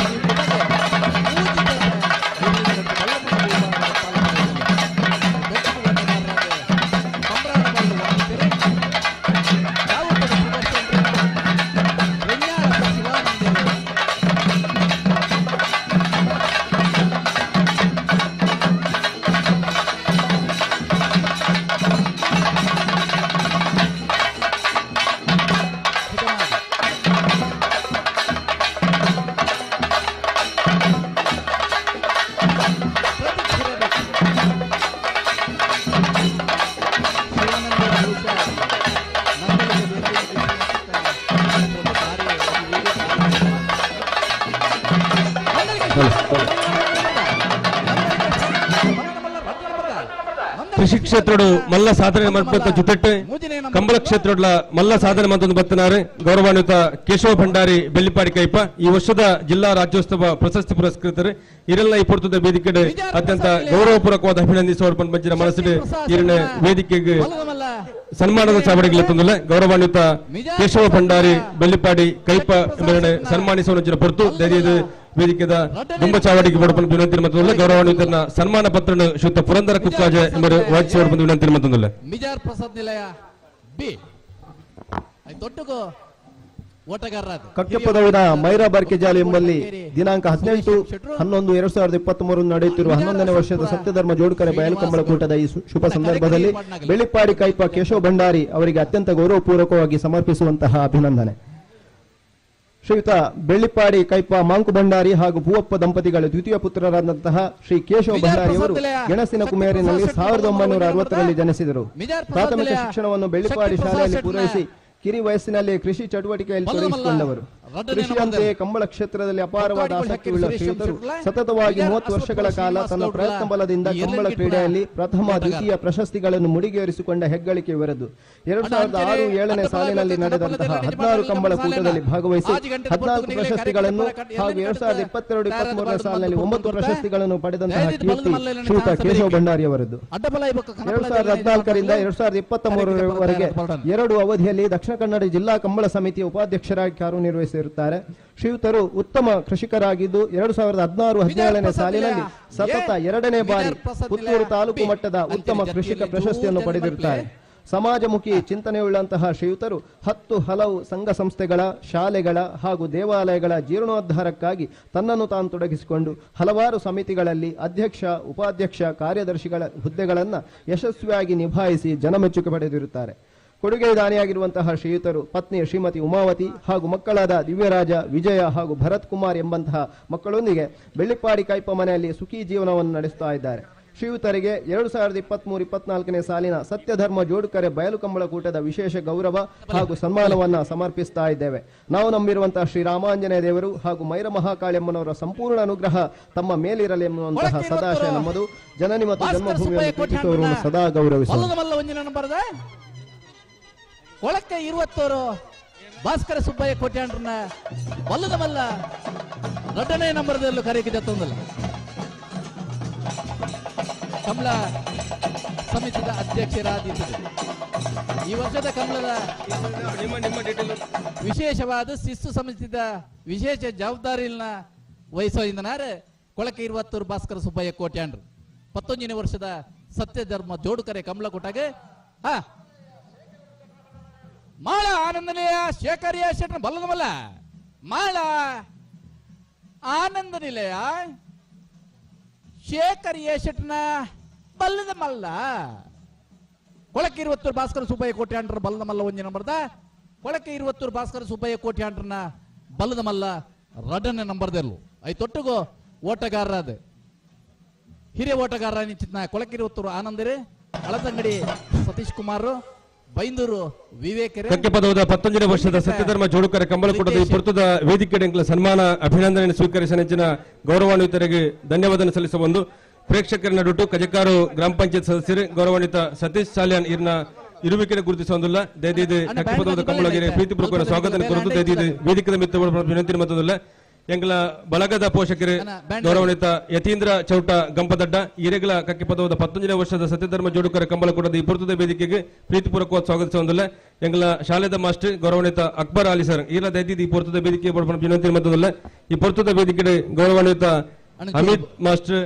ಕೃಷಿ ಕ್ಷೇತ್ರಡು ಮಲ್ಲ ಸಾಧನೆ ಮಲ್ಪತ್ತ ಜೊತೆಟ್ಟು ಕಂಬಳ ಕ್ಷೇತ್ರಡ್ಲ ಮಲ್ಲ ಸಾಧನೆ ಮಂತೊಂದು ಬತ್ತನಾರು ಗೌರವಾನ್ವಿತ ಕೇಶವ ಭಂಡಾರಿ ಬೆಳ್ಳಿಪಾಡಿ ಕೈಪ ಈ ವರ್ಷದ ಜಿಲ್ಲಾ ರಾಜ್ಯೋತ್ಸವ ಪ್ರಶಸ್ತಿ ಪುರಸ್ಕೃತರು ಇರೆಲ್ಲ ಈ ಪೊರ್ತದ ವೇದಿಕೆ ಅತ್ಯಂತ ಗೌರವಪೂರ್ವಕವಾದ ಅಭಿನಂದಿಸುವ ಪಂಚಿನ ಮನಸ್ಸಿಗೆ ಇರನ ವೇದಿಕೆಗೆ ಸನ್ಮಾನದ ಚಾವಡಿಗಳ ತಂದಿಲ್ಲ ಗೌರವಾನ್ವಿತ ಕೇಶವ ಭಂಡಾರಿ ಬೆಳ್ಳಿಪಾಡಿ ಕೈಪ ಸನ್ಮಾನಿಸುವ ಪೊರ್ತು ಧೈರ್ಯದ ವೇದಿಕೆದ ದುಂಬ ಚಾವಡಿಗೆ ಬಡಪನ ವಿನಂತಿ ಮತ್ತೊಂದಿಲ್ಲ ಗೌರವಾನ್ವಿತರನ್ನ ಸನ್ಮಾನ ಪತ್ರ ಶ್ರೀಯುತ ಪುರಂದರ ಕುಕ್ಕಾಜೆ ಎಂಬರು ವಾಚಿಸುವ ವಿನಂತಿ ಮತ್ತೊಂದಿಲ್ಲ. ಮಿಜಾರ್ ಪ್ರಸಾದ್ ನಿಲಯ ಬಿ ದೊಡ್ಡಗು ಓಟಗಾರರಾದ ಕಕ್ಕೆಪದವಿನ ಮೈರಾ ಬರ್ಕೆಜಾಲ್ ಎಂಬಲ್ಲಿ ದಿನಾಂಕ 18-11-2023 ನಡೆಯುತ್ತಿರುವ 11ನೇ ವರ್ಷದ ಸತ್ಯಧರ್ಮ ಜೋಡುಕರೆ ಬಯಲು ಕಂಬಳ ಕೂಟದ ಈ ಶುಭ ಸಂದರ್ಭದಲ್ಲಿ ಬೆಳ್ಳಿಪಾಡಿ ಕೈಪ ಕೇಶವ ಭಂಡಾರಿ ಅವರಿಗೆ ಅತ್ಯಂತ ಗೌರವಪೂರ್ವಕವಾಗಿ ಸಮರ್ಪಿಸುವಂತಹ ಅಭಿನಂದನೆ. ಶ್ರೀಯುತ ಬೆಳ್ಳಿಪಾಡಿ ಕೈಪ ಮಾಂಕು ಭಂಡಾರಿ ಹಾಗೂ ಭೂವಪ್ಪ ದಂಪತಿಗಳ ದ್ವಿತೀಯ ಪುತ್ರರಾದಂತಹ ಶ್ರೀ ಕೇಶವ ಭಂಡಾರಿ ಅವರು ಗೆಣಸಿನ ಕುಮೇರಿನಲ್ಲಿ 1960ರಲ್ಲಿ ಜನಿಸಿದರು. ಪ್ರಾಥಮಿಕ ಶಿಕ್ಷಣವನ್ನು ಬೆಳ್ಳಿಪಾಡಿ ಶಾಲೆಯಲ್ಲಿ ಪೂರೈಸಿ ಕಿರಿ ವಯಸ್ಸಿನಲ್ಲಿ ಕೃಷಿ ಚಟುವಟಿಕೆಯಲ್ಲಿ ತೊಡಗಿಸಿಕೊಂಡವರು. ಕೃಷಿಯಂತೆಯೇ ಕಂಬಳ ಕ್ಷೇತ್ರದಲ್ಲಿ ಅಪಾರವಾದ ಆಸಕ್ತಿಯುಳ್ಳ ಶ್ರೀಯುತರು ಸತತವಾಗಿ 30 ವರ್ಷಗಳ ಕಾಲ ತನ್ನ ಪ್ರಯತ್ನ ಬಲದಿಂದ ಕಂಬಳ ಕ್ರೀಡೆಯಲ್ಲಿ ಪ್ರಥಮ ದ್ವಿತೀಯ ಪ್ರಶಸ್ತಿಗಳನ್ನು ಮುಡಿಗೇರಿಸಿಕೊಂಡ ಹೆಗ್ಗಳಿಕೆ ಇವರದ್ದು. 2006-7ನೇ ಸಾಲಿನಲ್ಲಿ ನಡೆದಂತಹ 16 ಕಂಬಳ ಕೂಟದಲ್ಲಿ ಭಾಗವಹಿಸಿ 14 ಪ್ರಶಸ್ತಿಗಳನ್ನು ಹಾಗೂ 2022-23 ಸಾಲಿನಲ್ಲಿ 9 ಪ್ರಶಸ್ತಿಗಳನ್ನು ಪಡೆದಂತಹ ಕೀರ್ತಿ ಶ್ರೀಯುತ ಕೇಶವ ಭಂಡಾರಿ ಅವರದ್ದು. 2014ರಿಂದ 2023ವರೆಗೆ 2 ಅವಧಿಯಲ್ಲಿ ದಕ್ಷಿಣ ಕನ್ನಡ ಜಿಲ್ಲಾ ಕಂಬಳ ಸಮಿತಿಯ ಉಪಾಧ್ಯಕ್ಷರಾಗಿ ಕಾರ್ಯನಿರ್ವಹಿಸಿರುತ್ತಾರೆ. ಶ್ರೀಯುತರು ಉತ್ತಮ ಕೃಷಿಕರಾಗಿದ್ದು 2016-17ನೇ ಸಾಲಿನಲ್ಲಿ ಸತತ 2ನೇ ಬಾರಿ ಪುತ್ತೂರು ತಾಲೂಕು ಮಟ್ಟದ ಉತ್ತಮ ಕೃಷಿಕ ಪ್ರಶಸ್ತಿಯನ್ನು ಪಡೆದಿರುತ್ತಾರೆ. ಸಮಾಜಮುಖಿ ಚಿಂತನೆಯುಳ್ಳಂತಹ ಶ್ರೀಯುತರು 10 ಹಲವು ಸಂಘ ಸಂಸ್ಥೆಗಳ, ಶಾಲೆಗಳ ಹಾಗೂ ದೇವಾಲಯಗಳ ಜೀರ್ಣೋದ್ಧಾರಕ್ಕಾಗಿ ತನ್ನನ್ನು ತಾನು ತೊಡಗಿಸಿಕೊಂಡು ಹಲವಾರು ಸಮಿತಿಗಳಲ್ಲಿ ಅಧ್ಯಕ್ಷ, ಉಪಾಧ್ಯಕ್ಷ, ಕಾರ್ಯದರ್ಶಿಗಳ ಹುದ್ದೆಗಳನ್ನು ಯಶಸ್ವಿಯಾಗಿ ನಿಭಾಯಿಸಿ ಜನಮೆಚ್ಚುಗೆ ಪಡೆದಿರುತ್ತಾರೆ. ಕೊಡುಗೆ ದಾನಿಯಾಗಿರುವಂತಹ ಶ್ರೀಯುತರು ಪತ್ನಿ ಶ್ರೀಮತಿ ಉಮಾವತಿ ಹಾಗೂ ಮಕ್ಕಳಾದ ದಿವ್ಯರಾಜ, ವಿಜಯ ಹಾಗೂ ಭರತ್ ಕುಮಾರ್ ಎಂಬಂತಹ ಮಕ್ಕಳೊಂದಿಗೆ ಬೆಳ್ಳಿಪಾಡಿ ಕೈಪ ಮನೆಯಲ್ಲಿ ಸುಖಿ ಜೀವನವನ್ನು ನಡೆಸುತ್ತಾ ಇದ್ದಾರೆ. ಶ್ರೀಯುತರಿಗೆ 2023-24ನೇ ಸಾಲಿನ ಸತ್ಯಧರ್ಮ ಜೋಡುಕರೆ ಬಯಲು ಕಂಬಳ ಕೂಟದ ವಿಶೇಷ ಗೌರವ ಹಾಗೂ ಸನ್ಮಾನವನ್ನು ಸಮರ್ಪಿಸ್ತಾ ಇದ್ದೇವೆ. ನಾವು ನಂಬಿರುವಂತಹ ಶ್ರೀರಾಮಾಂಜನೇಯ ದೇವರು ಹಾಗೂ ಮೈರ ಮಹಾಕಾಳಿಯಮ್ಮನವರ ಸಂಪೂರ್ಣ ಅನುಗ್ರಹ ತಮ್ಮ ಮೇಲಿರಲಿ ಎನ್ನುವಂತಹ ಸದಾಶಯ ನಮ್ಮದು. ಜನನಿ ಮತ್ತು ಜನ್ಮಭೂಮಿಯನ್ನು ಪ್ರೀತಿಸುವವರನ್ನು ಸದಾ ಗೌರವಿಸುವ ಒಳಕ್ಕೆ ಇರುವತ್ತೋರು ಭಾಸ್ಕರ ಸುಬ್ಬಯ್ಯ ಕೋಟ್ಯಾಂಡ್ರನ್ನ ಬಲ್ಲದ ಮಲ್ಲ ಎರಡನೇ ನಂಬರ್ದಲ್ಲೂ ಕರೆಯಕ್ಕೆ ಜತ್ತೊಂದಲ್ಲ. ಕಮಲ ಸಮಿತಿಯ ಅಧ್ಯಕ್ಷರಾದಿದ್ದರು. ಈ ವರ್ಷದ ಕಮಲದ ವಿಶೇಷವಾದ ಶಿಸ್ತು ಸಮಿತಿಯ ವಿಶೇಷ ಜವಾಬ್ದಾರಿಯನ್ನ ವಹಿಸೋದಿಂದನಾರೆ ಕೊಳಕೆ ಇರುವತ್ತೂರು ಭಾಸ್ಕರ ಸುಬ್ಬಯ್ಯ ಕೋಟ್ಯಾಂಡ್ರು 19ನೇ ವರ್ಷದ ಸತ್ಯಧರ್ಮ ಜೋಡುಕರೆ ಕಮಲ ಕೊಟ್ಟಾಗ ಮಾಳ ಆನಂದನಿಯ ಶೇಖರಿಯ ಶೆಟ್ರ ಬಲ್ಲದ ಮಲ್ಲ ಮಾಳ ಆನಂದ ನಿಲಯ ಶೇಖರಿಯ ಶೆಟ್ನ ಬಲ್ಲದ ಮಲ್ಲ ಕೊಳಕೆ ಇರುವತ್ತೂರು ಭಾಸ್ಕರ ಸುಬ್ಬಯ್ಯ ಕೋಟ್ಯಾಂಡ್ರ ಬಲ್ಲದ ಮಲ್ಲ ಒಂಜಿ ನಂಬರ್ದ ಕೊಳಕೆ ಇರುವತ್ತೂರು ಭಾಸ್ಕರ ಸುಬ್ಬಯ್ಯ ಕೋಟ್ಯಾಂಡ್ರನ್ನ ಬಲ್ಲದ ಮಲ್ಲ ರಡನೆ ನಂಬರ್ದೆಲ್ಲು I ತೊಟ್ಟುಗೋ ಓಟಗಾರರಾದ ಹಿರಿಯ ಓಟಗಾರರ ನಿಂಚಿನ ಕೊಳಕೆ ಇರುವತ್ತೂರು ಆನಂದರೆ ಅಳತಂಗಡಿ ಸತೀಶ್ ಕುಮಾರ್ ಬೈಂದೂರು ವಿವೇಕರೇ. ಕಕ್ಕೆಪದವದ 19ನೇ ವರ್ಷದ ಸತ್ಯಧರ್ಮ ಜೋಡುಕರ ಕಂಬಳಕೂಟದ ಈ ಪುರ್ತದ ವೇದಿಕೆ ಸನ್ಮಾನ ಅಭಿನಂದನೆ ಸ್ವೀಕರಿಸಿದ ನೆಚ್ಚಿನ ಗೌರವಾನ್ವಿತರಿಗೆ ಧನ್ಯವಾದ ಸಲ್ಲಿಸುವ ಒಂದು ಪ್ರೇಕ್ಷಕರ ನಡುಟು ಕಜಕಾರು ಗ್ರಾಮ ಪಂಚಾಯತ್ ಸದಸ್ಯರು ಗೌರವಾನ್ವಿತ ಸತೀಶ್ ಸಾಲಿಯಾನ್ ಇರ್ನ ಇರುವಿಕೆಯನ್ನು ಗುರುತಿಸುವುದಿಲ್ಲ. ದಯದೀದು ಕಕ್ಕೆಪದವದ ಕಂಬಳಗಿರಿ ಪ್ರೀತಿಪೂರ್ವಕ ಸ್ವಾಗತ ಕುರಿತು ದಯದೀದು ವೇದಿಕೆದ ಮಿತ್ರ ವಿನಂತಿ ಮತ್ತೊಂದಿಲ್ಲ. ಎಂಗಳ ಬಳಗದ ಪೋಷಕರು ಗೌರವಾನ್ವಿತ ಯತೀಂದ್ರ ಚೌಟ ಗಂಪದಡ್ಡ ಈರೆಗಳ ಕಕ್ಕೆಪದವದ 19ನೇ ವರ್ಷದ ಸತ್ಯಧರ್ಮ ಜೋಡುಕರ ಕಂಬಳಕೂಟದ ಈ ಪುರ್ತದ ವೇದಿಕೆಗೆ ಪ್ರೀತಿಪೂರ್ವಕವಾಗಿ ಸ್ವಾಗತಿಸುವುದಿಲ್ಲ. ಎಂಗಳ ಶಾಲೆದ ಮಾಸ್ಟರ್ ಗೌರವಾನ್ವಿತ ಅಕ್ಬರ್ ಅಲಿ ಸರ್ ಈರ ದಯದೀದು ಈ ಪುರ್ತದ ವೇದಿಕೆ ವಿನಂತಿ ಮತ್ತೊಂದಿಲ್ಲ. ಈ ಪುರ್ತದ ವೇದಿಕೆ ಗೌರವಾನ್ವಿತ ಅಮಿತ್ ಮಾಸ್ಟರ್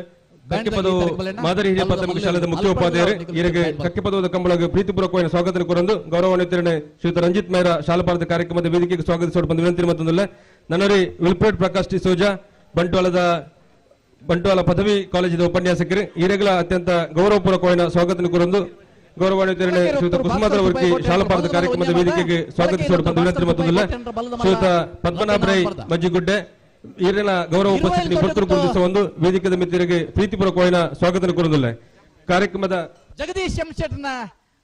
ಕಕ್ಕೆಪದವು ಮಾದರಿ ಹಿರಿಯ ಪ್ರಾಥಮಿಕ ಶಾಲೆದ ಮುಖ್ಯೋಪಾಧ್ಯಾಯರು ಈರೆಗೆ ಕಕ್ಕೆಪದವದ ಕಂಬಳಗೆ ಪ್ರೀತಿಪೂರ್ವಕವಾಗಿ ಸ್ವಾಗತ ಕೋರಂದು ಗೌರವಾನ್ವಿತರನೆ ಶ್ರೀಯುತ ರಂಜಿತ್ ಮೇರ ಶಾಲಾ ಕಾರ್ಯಕ್ರಮದ ವೇದಿಕೆಗೆ ಸ್ವಾಗತಿಸುವ ಬಂದು ವಿನಂತಿ ಮತ್ತೊಂದಿಲ್ಲ. ನನ್ನರಿ ವಿಲ್ಫ್ರೆಡ್ ಪ್ರಕಾಶ್ ಡಿಸೋಜಾ ಬಂಟ್ವಾಳ ಪದವಿ ಕಾಲೇಜಿನ ಉಪನ್ಯಾಸಕರು ಈರೆಗಳ ಅತ್ಯಂತ ಗೌರವಪೂರ್ವಕವಾಗಿ ಸ್ವಾಗತ ಕೋರಂದು ಗೌರವಾನ್ವಿತರನೆ ಶ್ರೀಯುತ ಕುಸುಮಾಧರ ವರ್ಕಿ ಶಾಲಾ ಕಾರ್ಯಕ್ರಮದ ವೇದಿಕೆಗೆ ಸ್ವಾಗತಿಸುವ ಬಂದು ವಿನಂತಿ ಮತ್ತೊಂದಿಲ್ಲ. ಶ್ರೀಯುತ ಪದ್ಮನಾಭ ರೈ ಮಜ್ಜಿಗುಡ್ಡೆ ಈರಿನ ಗೌರವ ಉಪಸ್ಥಿತಿ ಭಕ್ತರು ಗುರುತಿಸುವ ಒಂದು ವೇದಿಕೆದ ಮಿತ್ರರಿಗೆ ಪ್ರೀತಿಪೂರ್ವಕವಾಗಿ ಸ್ವಾಗತ ಕೋರುವುದಿಲ್ಲ. ಕಾರ್ಯಕ್ರಮದ ಜಗದೀಶ್ ಎಂ ಶೆಟ್ಟರ್ನ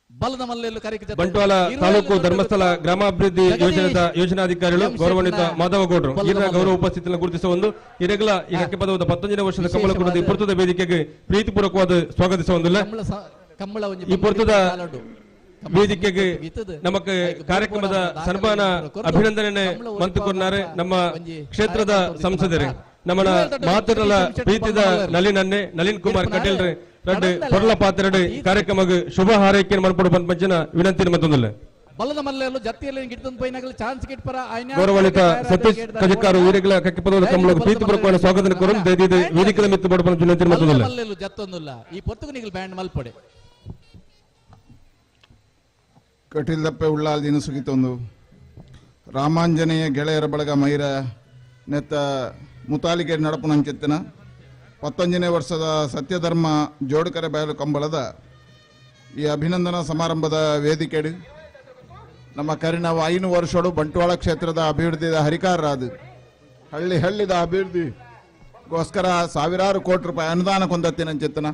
ಬಲದ ಮಲ್ಲೆಲ್ಲೂ ಕಾರ್ಯಕ್ರಮ ಬಂಟ್ವಾಳ ತಾಲೂಕು ಧರ್ಮಸ್ಥಳ ಗ್ರಾಮಾಭಿವೃದ್ಧಿ ಯೋಜನೆದ ಯೋಜನಾಧಿಕಾರಿಗಳು ಗೌರವಾನ್ವಿತ ಮಾಧವ ಗೌಡರು ಈರಿನ ಗೌರವ ಉಪಸ್ಥಿತಿಯನ್ನು ಗುರುತಿಸುವ ಒಂದು ಹಿರೇಗಳ ಈ ಕಕ್ಕೆಪದವದ 19ನೇ ವರ್ಷದ ಕಮಲಕೂಟದ ಈ ಪುರ್ತದ ವೇದಿಕೆಗೆ ಪ್ರೀತಿಪೂರ್ವಕವಾದ ಸ್ವಾಗತಿಸುವ ಒಂದಿಲ್ಲ. ಕಂಬಳ ಒಂಜಿ ಈ ಪೊರ್ತುದ ಕಾಲೊಡು. ವೇದಿಕೆಗೆ ನಮಕ್ ಕಾರ್ಯಕ್ರಮದ ಸನ್ಮಾನ ಅಭಿನಂದನೆ ಮಂತುಕೊರ್ನಾರೆ ನಮ್ಮ ಕ್ಷೇತ್ರದ ಸಂಸದರು ನಮ್ಮನ ಮಾತುರಲ ಪ್ರೀತಿದ ನಳಿನನ್ನೆ ನಳಿನ್ ಕುಮಾರ್ ಕಟೀಲ್ ರಡ್ಡು ಪೊರ್ಲ ಪಾತ್ರಡು ಕಾರ್ಯಕ್ರಮಕ್ಕೆ ಶುಭ ಹಾರೈಕೆ ಮನ್ಪೊಡು ಪಂಚನ ವಿನಂತಿ ಮತ್ತೊಂದಿಲ್ಲ. ಬಲದ ಮಲ್ಲೆಯಲ್ಲೂ ಜತ್ತಿಯಲ್ಲಿ ಗಿಟ್ಟಂದು ಪೈನಗಲ್ ಚಾನ್ಸ್ ಗಿಟ್ಪರ ಆಯ್ನ ಗೌರವಾನ್ವಿತ ಸತೀಶ್ ಕಜಕಾರು ವೀರಗಳ ಕಕ್ಕಿಪದದ ಕಮಲకు ಪ್ರೀತಿಪೂರ್ವಕವಾದ ಸ್ವಾಗತ ಕೋರಲು ದಯದೀದು ವೇದಿಕೆದ ಮಿತ್ತು ಬಡಪನ ವಿನಂತಿ ಮತ್ತೊಂದಿಲ್ಲ. ಮಲ್ಲೆಯಲ್ಲೂ ಜತ್ತೊಂದಿಲ್ಲ ಈ ಪೊತ್ತುಗು ನಿಗಲ್ ಬ್ಯಾಂಡ್ ಮಲ್ಪಡೆ. ಕಟೀಲ್ದಪ್ಪೆ ಉಳ್ಳಾಲ್ ದಿನ ಸುಗಿತೊಂದು ರಾಮಾಂಜನೇಯ ಗೆಳೆಯರ ಬಳಗ ಮೈರ ನೆತ್ತ ಮುತಾಲಿಕೆ ನಡಪುನಂಚಿತ್ತನ 19ನೇ ವರ್ಷದ ಸತ್ಯಧರ್ಮ ಜೋಡುಕರೆ ಬಯಲು ಕಂಬಳದ ಈ ಅಭಿನಂದನಾ ಸಮಾರಂಭದ ವೇದಿಕೆಡು ನಮ್ಮ ಕರಿನವ 5 ವರ್ಷಗಳು ಬಂಟ್ವಾಳ ಕ್ಷೇತ್ರದ ಅಭಿವೃದ್ಧಿಯ ಹರಿಕಾರರಾದ ಹಳ್ಳಿ ಹಳ್ಳಿದ ಅಭಿವೃದ್ಧಿಗೋಸ್ಕರ ಸಾವಿರಾರು ಕೋಟಿ ರೂಪಾಯಿ ಅನುದಾನ ಕೊಂದತ್ತಿನಂಚಿತ್ತನ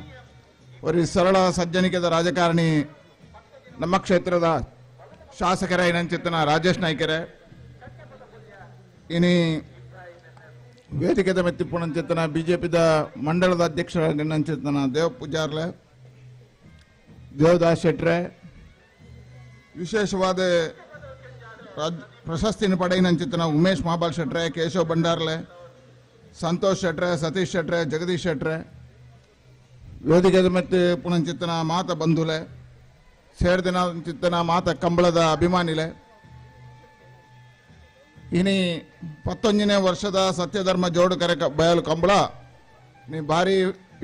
ಒರಿ ಸರಳ ಸಜ್ಜನಿಕೆದ ರಾಜಕಾರಣಿ ನಮ್ಮ ಕ್ಷೇತ್ರದ ಶಾಸಕರ ಏನಂಚಿತ್ತನ ರಾಜೇಶ್ ನಾಯ್ಕರೇ ಇನಿ ವೇದಿಕೆದ ಮೆತ್ತಿಪ್ಪುನಂಚಿತ್ತನ ಬಿಜೆಪಿದ ಮಂಡಳದ ಅಧ್ಯಕ್ಷರಾಗಿನಂಚಿತ್ತನ ದೇವ್ ಪೂಜಾರ್ಲೆ ದೇವದಾಸ್ ಶೆಟ್ರೆ ವಿಶೇಷವಾದ ಪ್ರಶಸ್ತಿನ ಪಡೆಯಿನಂಚಿತ್ತನ ಉಮೇಶ್ ಮಹಾಬಾಲ್ ಶೆಟ್ರೆ ಕೇಶವ್ ಭಂಡಾರ್ಲೆ ಸಂತೋಷ್ ಶೆಟ್ರೆ ಸತೀಶ್ ಶೆಟ್ರೆ ಜಗದೀಶ್ ಶೆಟ್ರೆ ವೇದಿಕೆದ ಮೆತ್ತಿ ಪುನಂಚಿತ್ತನ ಮಾತ ಬಂಧುಲೆ ಸೇರ್ದಿನ ಚಿತ್ತನ ಮಾತ ಕಂಬಳದ ಅಭಿಮಾನಿಲೆ ಇನಿ 19ನೇ ವರ್ಷದ ಸತ್ಯಧರ್ಮ ಜೋಡುಕರೆ ಬಯಲು ಕಂಬಳ ನೀ ಭಾರಿ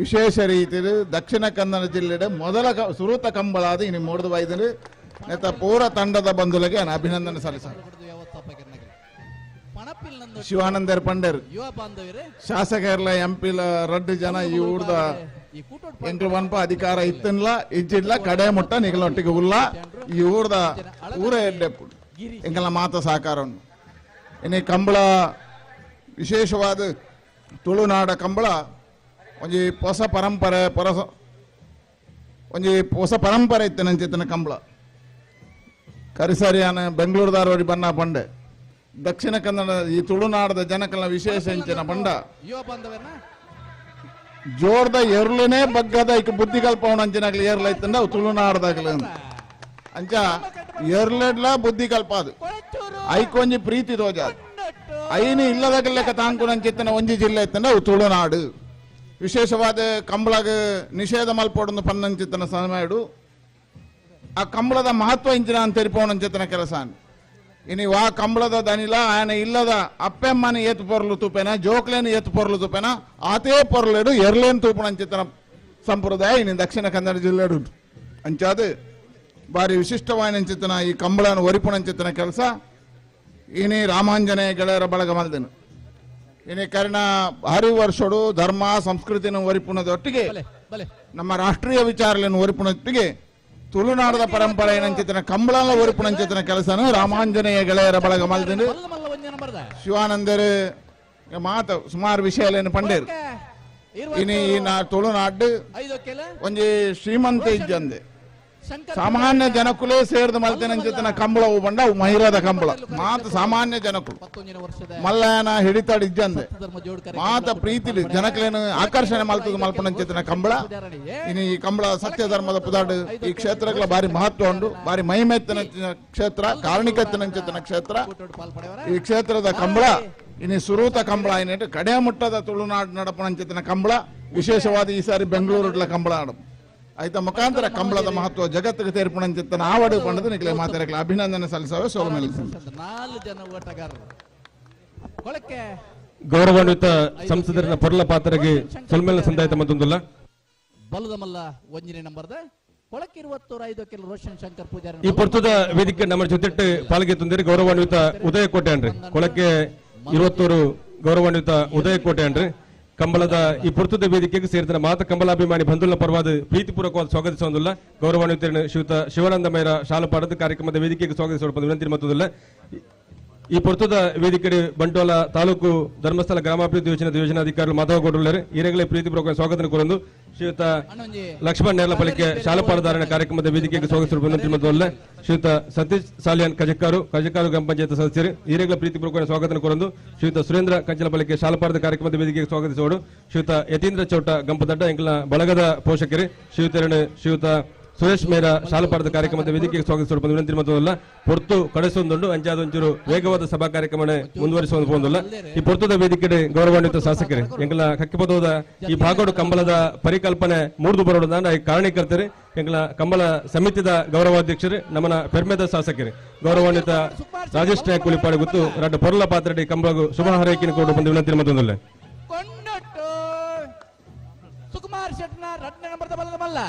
ವಿಶೇಷ ರೀತಿಯಲ್ಲಿ ದಕ್ಷಿಣ ಕನ್ನಡ ಜಿಲ್ಲೆಡೆ ಮೊದಲ ಸುರೂತ ಕಂಬಳ ಅದು ಇನಿ ಮೂಡ್ದು ಬೈದರು ನೆತ್ತ ಪೂರ ತಂಡದ ಬಂಧುಲೆಗೆ ನಾನು ಅಭಿನಂದನೆ ಸಲ್ಲಿಸ. ಶಿವಾನಂದರ್ ಪಂಡರ್ ಶಾಸಕರ್ಲ ಎಂ ಪಿಲ ರಡ್ಡು ಜನ ಈ ಊರ್ದ ಎಂಟು ಒನ್ಪ ಅಧಿಕಾರ ಇತ್ತನ್ಲ ಇಜ್ಜಿಡ್ಲ ಕಡೆ ಮುಟ್ಟ ನಿಗಲೊಟ್ಟಿಗೆ ಉಲ್ಲ ಈ ಊರ್ದ ಊರ ಎಡ್ಡೆ ಎಂಕಲ್ನ ಮಾತ ಸಹಕಾರ ಇನ್ನು ಕಂಬಳ ವಿಶೇಷವಾದ ತುಳುನಾಡ ಕಂಬಳ ಒಂಜಿ ಹೊಸ ಪರಂಪರೆ ಒಂಜಿ ಹೊಸ ಪರಂಪರೆ ಇತ್ತು ನಂಚಿತ್ತನ ಕಂಬಳ ಕರಿಸರಿಯಾನ ಬೆಂಗಳೂರುದಾರವರಿ ಬನ್ನ ಪಂಡೆ ದಕ್ಷಿಣ ಕನ್ನಡ ಈ ತುಳುನಾಡದ ಜನಕಲ್ನ ವಿಶೇಷ ಇಂಚಿನ ಬಂಡ ಜೋರ್ದ ಎರ್ಲನೇ ಬಗ್ಗದ ಇಕ್ ಬುದ್ಧಿ ಕಲ್ಪವನ ಅಂಚಿನಾಗ್ಲಿ ಏರ್ಲೈತಂಡ ಅವು ತುಳುನಾಡದಾಗ್ಲಿ ಅಂಚ ಎರ್ಲೆಡ್ಲ ಬುದ್ಧಿ ಕಲ್ಪ ಅದು ಐಕೊಂಜಿ ಪ್ರೀತಿ ತೋಜ ಐನು ಇಲ್ಲದಾಗಲೆಕ್ಕ ತಾಂಕುನಂಚಿತ್ತನ ಒಂಜಿ ಜಿಲ್ಲೆ ಇತ್ತಂಡ ಅವು ತುಳುನಾಡು ವಿಶೇಷವಾದ ಕಂಬಳಗ ನಿಷೇಧ ಮಲ್ಪೋಡೊಂದು ಪನ್ನಂಚಿತ್ತನ ಸಮಯಡು ಆ ಕಂಬಳದ ಮಹತ್ವ ಇಂಚಿನ ಅಂತ ತೆರಿಪೋಣಂಚಿತ್ತನ ಕೆಲಸ ಇನಿ ವಾ ಕಂಬಳದ ದನಿಲ ಆಯನ ಇಲ್ಲದ ಅಪ್ಪೆಮ್ಮನ ಏತು ಪೊರ್ಲು ತೂಪೇನ ಜೋಕ್ಲೇನು ಏತು ಪೊರ್ಲು ತೂಪೇನ ಆತೇ ಪೊರ್ಲೇಡು ಎರ್ಲೇನು ತೂಪಣಂಚಿತ್ತನ ಸಂಪ್ರದಾಯ ಇನಿ ದಕ್ಷಿಣ ಕನ್ನಡ ಜಿಲ್ಲೆಡು ಅಂಚಾದ ಭಾರಿ ವಿಶಿಷ್ಟವಾಯಿನಂಚಿತ್ತನ ಈ ಕಂಬಳನ ಒರಿಪುಣಂಚಿತ್ತನ ಕೆಲಸ ಇನಿ ರಾಮಾಂಜನೇಯ ಗೆಳೆಯರ ಬಳಗ ಮಲ್ದನು ಇನಿ ಕರ್ಣ ಭಾರಿ ವರ್ಷಡು ಧರ್ಮ ಸಂಸ್ಕೃತಿನ ಒರಿಪುಣದೊಟ್ಟಿಗೆ ನಮ್ಮ ರಾಷ್ಟ್ರೀಯ ವಿಚಾರಗಳನ್ನು ಒರಿಪುಣೊಟ್ಟಿಗೆ ತುಳುನಾಡದ ಪರಂಪರೆ ಏನಂಚಿತನ ಕಂಬಳನ ಒರಿಪುಣಂಚಿತನ ಕೆಲಸನು ರಾಮಾಂಜನೇಯ ಗೆಳೆಯರ ಬಳಗ ಮಲ್ದನು. ಶಿವಾನಂದರು ಮಾತ ಸುಮಾರು ವಿಷಯಲೇನು ಪಂಡೇರು ಇನಿ ಈ ತುಳುನಾಡು ಒಂಜಿ ಶ್ರೀಮಂತ ಇಜ್ಜಂದೆ ಸಾಮಾನ್ಯ ಜನಕುಲೇ ಸೇರ್ದ ಮಲ್ತೆನಂಚಿತನ ಕಂಬಳ ಬಂಡ ಅವು ಮಹಿರಾದ ಕಂಬಳ ಮಾತ ಸಾಮಾನ್ಯ ಜನಕುಲು ಮಲ್ಲಯನ ಹಿಡಿತಾಡ್ ಇಜ್ಜಂದೆ ಮಾತ ಪ್ರೀತಿಲಿ ಜನಕಲೇನು ಆಕರ್ಷಣೆ ಮಲ್ತದ ಮಲ್ಪನಂಚಿತನ ಕಂಬಳ ಇನಿ ಈ ಕಂಬಳ ಸತ್ಯ ಧರ್ಮದ ಪುದಾಡು ಈ ಕ್ಷೇತ್ರಗಳ ಭಾರಿ ಮಹತ್ವ ಉಂಡು ಭಾರಿ ಮಹಿಮೆತ್ತನ ಕ್ಷೇತ್ರ ಕಾರಣಿಕತ್ತನಂಚಿತನ ಕ್ಷೇತ್ರ ಈ ಕ್ಷೇತ್ರದ ಕಂಬಳ ಇನಿ ಸುರೂತ ಕಂಬಳ ಏನೇಟು ಕಡೆ ಮುಟ್ಟದ ತುಳುನಾಡು ನಡಪನಂಚಿತನ ಕಂಬಳ ವಿಶೇಷವಾದ ಈ ಸಾರಿ ಬೆಂಗಳೂರುಡ್ಲ ಕಂಬಳ ನಡಪು ಆಯ್ತ ಮುಖಾಂತರ ಕಂಬಳದ ಮಹತ್ವ ಜಗತ್ತಿಗೆ ತೇರ್ಪುಣಂಚಿತ್ತನ ಆವಡು ಪಂಡದು ನಿಕ್ಲೆ ಮಾತಾಡಕ್ಲೆ ಅಭಿನಂದನೆ ಸಲ್ಲಿಸವೆ ಸೋಲಮೇಲೆ. 4 ಜನ ಓಟಗಾರರು ಕೊಳಕ್ಕೆ ಗೌರವಾನ್ವಿತ ಸಂಸದರನ್ನ ಪೊರ್ಲ ಪಾತ್ರಗೆ ಸೊಲ್ಮೆಲ್ಲ ಸಂದಾಯಿತ ಮತ್ತೊಂದಲ್ಲ ಬಲದ ಮಲ್ಲ 1ನೇ ನಂಬರ್ದ ಕೊಳಕ್ಕೆ 25 ರೋಷನ್ ಶಂಕರ್ ಪೂಜಾರಿ ಈ ಪೊರ್ತುದ ವೇದಿಕೆ ನಮ್ಮ ಜೊತೆಟ್ಟು ಪಾಲ್ಗೆ ತಂದಿರಿ ಗೌರವಾನ್ವಿತ ಉದಯ ಕೋಟೆ ಅನ್ರಿ ಕೊಳಕ್ಕೆ 21 ಗೌರವಾನ್ವಿತ ಉದಯ ಕೋಟೆ ಅನ್ರಿ ಕಂಬಳದ ಈ ಪುರ್ತದ ವೇದಿಕೆಗೆ ಸೇರಿದ ಮಾತ ಕಂಬಳಾಭಿಮಾನಿ ಬಂಧುಲ ಪರವಾದ ಪ್ರೀತಿಪೂರ್ವಕವಾದ ಸ್ವಾಗತಿಸುವುದಿಲ್ಲ ಗೌರವಾನ್ವಿತ ಶ್ರೀಯುತ ಶಿವಾನಂದ ಮೈರ ಶಾಲಪಾಡದ ಕಾರ್ಯಕ್ರಮದ ವೇದಿಕೆಗೆ ಸ್ವಾಗತಿಸುವ ವಿನಂತಿ ಮತ್ತೊಂದಿಲ್ಲ. ಈ ಪುರ್ತದ ವೇದಿಕೆ ಬಂಟ್ವಾಳ ತಾಲೂಕು ಧರ್ಮಸ್ಥಳ ಗ್ರಾಮಾಭಿವೃದ್ಧಿ ಯೋಜನೆ ಯೋಜನಾಧಿಕಾರಿಗಳು ಮಾಧವ ಗೌಡರು ಈರಗಲೇ ಪ್ರೀತಿಪೂರ್ವಕ ಸ್ವಾಗತ ಕೋರಂದು ಶ್ರೀಯುತ ಲಕ್ಷ್ಮಣ್ ನೇರ್ಲ ಪಲಿಕೆ ಶಾಲಪಾಡದಾರನ ಕಾರ್ಯಕ್ರಮದ ವೇದಿಕೆಗೆ ಸ್ವಾಗತಿಸುವ ವಿನಂತಿ ಮತ್ತೊಂದಿಲ್ಲ. ಶ್ರೀಯುತ ಸತೀಶ್ ಸಾಲಿಯಾನ್ ಕಜಕ್ಕಾರು ಕಜಕ್ಕಾರು ಗ್ರಾಮ ಪಂಚಾಯತ್ ಸದಸ್ಯರು ಈರಗಲ ಪ್ರೀತಿಪೂರ್ವಕ ಸ್ವಾಗತ ಕೋರಂದು ಶ್ರೀಯುತ ಸುರೇಂದ್ರ ಕಂಚಲ ಪಲಿಕೆ ಶಾಲಪಾಡದ ಕಾರ್ಯಕ್ರಮದ ವೇದಿಕೆಗೆ ಸ್ವಾಗತಿಸುವವರು ಶ್ರೀಯುತ ಯತೀಂದ್ರ ಚೌಟ ಗಂಪದಡ್ಡ ಎಂಕಲ್ನ ಬಳಗದ ಪೋಷಕರು ಶ್ರೀಯುತ ಶ್ರೀಯುತ ಸುರೇಶ್ ಮೇರ ಶಾಲುಪಾಡದ ಕಾರ್ಯಕ್ರಮದ ವೇದಿಕೆಗೆ ಸ್ವಾಗತಿಸುವ ವಿನಂತಿ ಮಾತ್ರವಲ್ಲ ಪೊರ್ತು ಕಡೆಸೊಂದುಂಡು ಅಂಚಾದ ಒಂಚೂರು ವೇಗವಾದ ಸಭಾ ಕಾರ್ಯಕ್ರಮ ಮುಂದುವರಿಸುವ ಪೋಂದುಲ್ಲ. ಈ ಪೊರ್ತುದ ವೇದಿಕೆ ಗೌರವಾನ್ವಿತ ಶಾಸಕರೇ ಎಂಕಲ ಕಕ್ಕಿಪದೋದ ಈ ಭಾಗೋಡು ಕಂಬಳದ ಪರಿಕಲ್ಪನೆ ಮೂರ್ದು ಬರೋಡು ಕಾರಣೀಕರ್ತರು ಎಂಕಲ ಕಂಬಳ ಸಮಿತಿದ ಗೌರವಾಧ್ಯಕ್ಷರು ನಮ್ಮನ ಪೆರ್ಮೆದ ಶಾಸಕರು ಗೌರವಾನ್ವಿತ ರಾಜೇಶ್ ನಾಯಕ್ ಕುಳಿಪಾಡಿ ಗೊತ್ತು ರಡ್ಡ ಪೊರ್ಲ ಪಾತ್ರಡಿ ಕಂಬಳಗು ಶುಭ ಹಾರೈಕೆಯನ್ನು ಕೊಡು ಬಂದು ವಿನಂತಿ ಮತ್ತೊಂದಲ್ಲ. ಸುಕುಮಾರ್ ಶೆಟ್ನ ರಡ್ಡ ನಂಬರ್ದ ಬಲದ ಮಲ್ಲ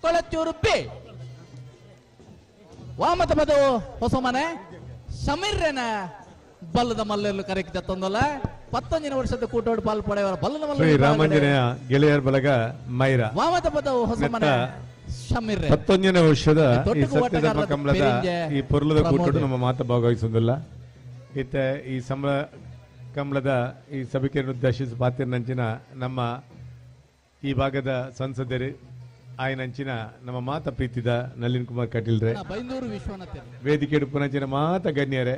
ಕೊಳಚೂರು ಪಿ ವಾಮತ ಪದವು ಹೊಸ ಮನೆ ಸಮೀರ್ಯನ ಬಲ್ಲದ ಮಲ್ಲೆಲ್ಲೂ ಕರೆಕ್ಟ್ ತಂದಲ್ಲ 19 ವರ್ಷದ ಕೂಟೋಡು ಪಾಲ್ ಪಡೆಯವರ ಬಲ್ಲದ ಮಲ್ಲ ಶ್ರೀ ರಾಮಾಂಜನೇಯ ಗೆಳೆಯರ ಬಳಗ ಮೈರಾ ವಾಮತ ಪದವು ಹೊಸ ಮನೆ ಸಮೀರ್ 19ನೇ ವರ್ಷದ ಈ ಸತ್ಯಧರ್ಮ ಕಂಬಳದ ಈ ಪೊರ್ಲದ ಕೂಟೋಡು ನಮ್ಮ ಮಾತು ಭಾಗವಹಿಸುವುದಿಲ್ಲ. ಇತ್ತ ಈ ಸಂಬಳ ಕಂಬಳದ ಈ ಸಭೆಯನ್ನು ಉದ್ದೇಶಿಸಿ ಪಾತಿರ್ನಂಚಿನ ನಮ್ಮ ಈ ಭಾಗದ ಸಂಸದರು ಆಯನಂಚಿನ ನಮ್ಮ ಮಾತ ಪ್ರೀತಿದ ನಳಿನ್ ಕುಮಾರ್ ಕಟೀಲ್ರೆ ಬೈಂದೂರು ವಿಶ್ವನಾಥ್ ವೇದಿಕೆ ಪುನಂಚಿನ ಮಾತ ಗಣ್ಯರೇ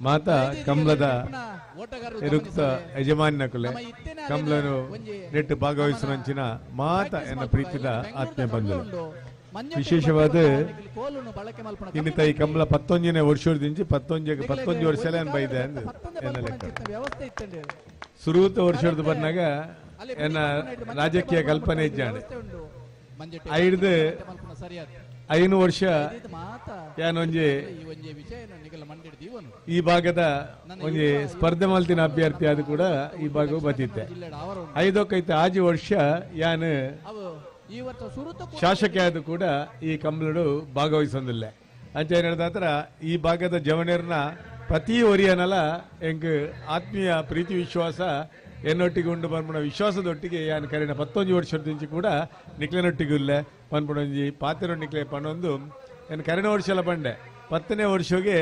ಮಾತ ಕಂಬಳದ ರುಕ್ತ ಯಜಮಾನ್ಯ ಕುಲೆ ಕಂಬಳನು ನೆಟ್ಟು ಭಾಗವಹಿಸುವಂಚಿನ ಮಾತ ಎನ್ನ ಪ್ರೀತಿದ ಆತ್ಮೀಯ ಬಂಧು. ವಿಶೇಷವಾದ ಇನ್ನಿತ ಈ ಕಂಬಳ 19ನೇ ವರ್ಷದಿಂಚಿ 19 ವರ್ಷ ಬೈದೆ ಎನ್ನ ಲೆಕ್ಕ. ಸುರೂತ ವರ್ಷದ ಬಂದಾಗ ಎನ್ನ ರಾಜಕೀಯ ಕಲ್ಪನೆ ಇದ್ದಾನೆ 5 ವರ್ಷ ಯಾನೊಂಜಿ ಈ ಭಾಗದ ಒಂಜಿ ಸ್ಪರ್ಧೆ ಮಲ್ತಿನ ಅಭ್ಯರ್ಥಿ ಅದು ಕೂಡ ಈ ಭಾಗವು ಬತ್ತಿತ್ತೆ. 5 ಆಜಿ ವರ್ಷ ಯಾನು ಶಾಸಕ ಅದು ಕೂಡ ಈ ಕಂಬಳಡು ಭಾಗವಹಿಸೊಂದಿಲ್ಲ. ಅಂಚ ಏನ್ ಈ ಭಾಗದ ಜವನೇರ್ನ ಪ್ರತಿ ಒರಿಯನಲ ಎಂಕ್ ಆತ್ಮೀಯ ಪ್ರೀತಿ ವಿಶ್ವಾಸ ಎನ್ನೊಟ್ಟಿಗೆ ಉಂಡು ಪನ್ಪುಣ ವಿಶ್ವಾಸದೊಟ್ಟಿಗೆ ಯಾನ್ ಕರಿನ 19 ವರ್ಷದಿಂಚಿ ಕೂಡ ನಿಕ್ಲೆನೊಟ್ಟಿಗೆ ಉಲ್ಲೆ ಪನ್ಪುಣೊಂಜಿ ಪಾತೆರೊ ನಿಕ್ಲೆ ಪನೊಂದು ಎನ್ ಕರಿನ ವರ್ಷಲ ಪಂಡೆ 10ನೇ ವರ್ಷಗೆ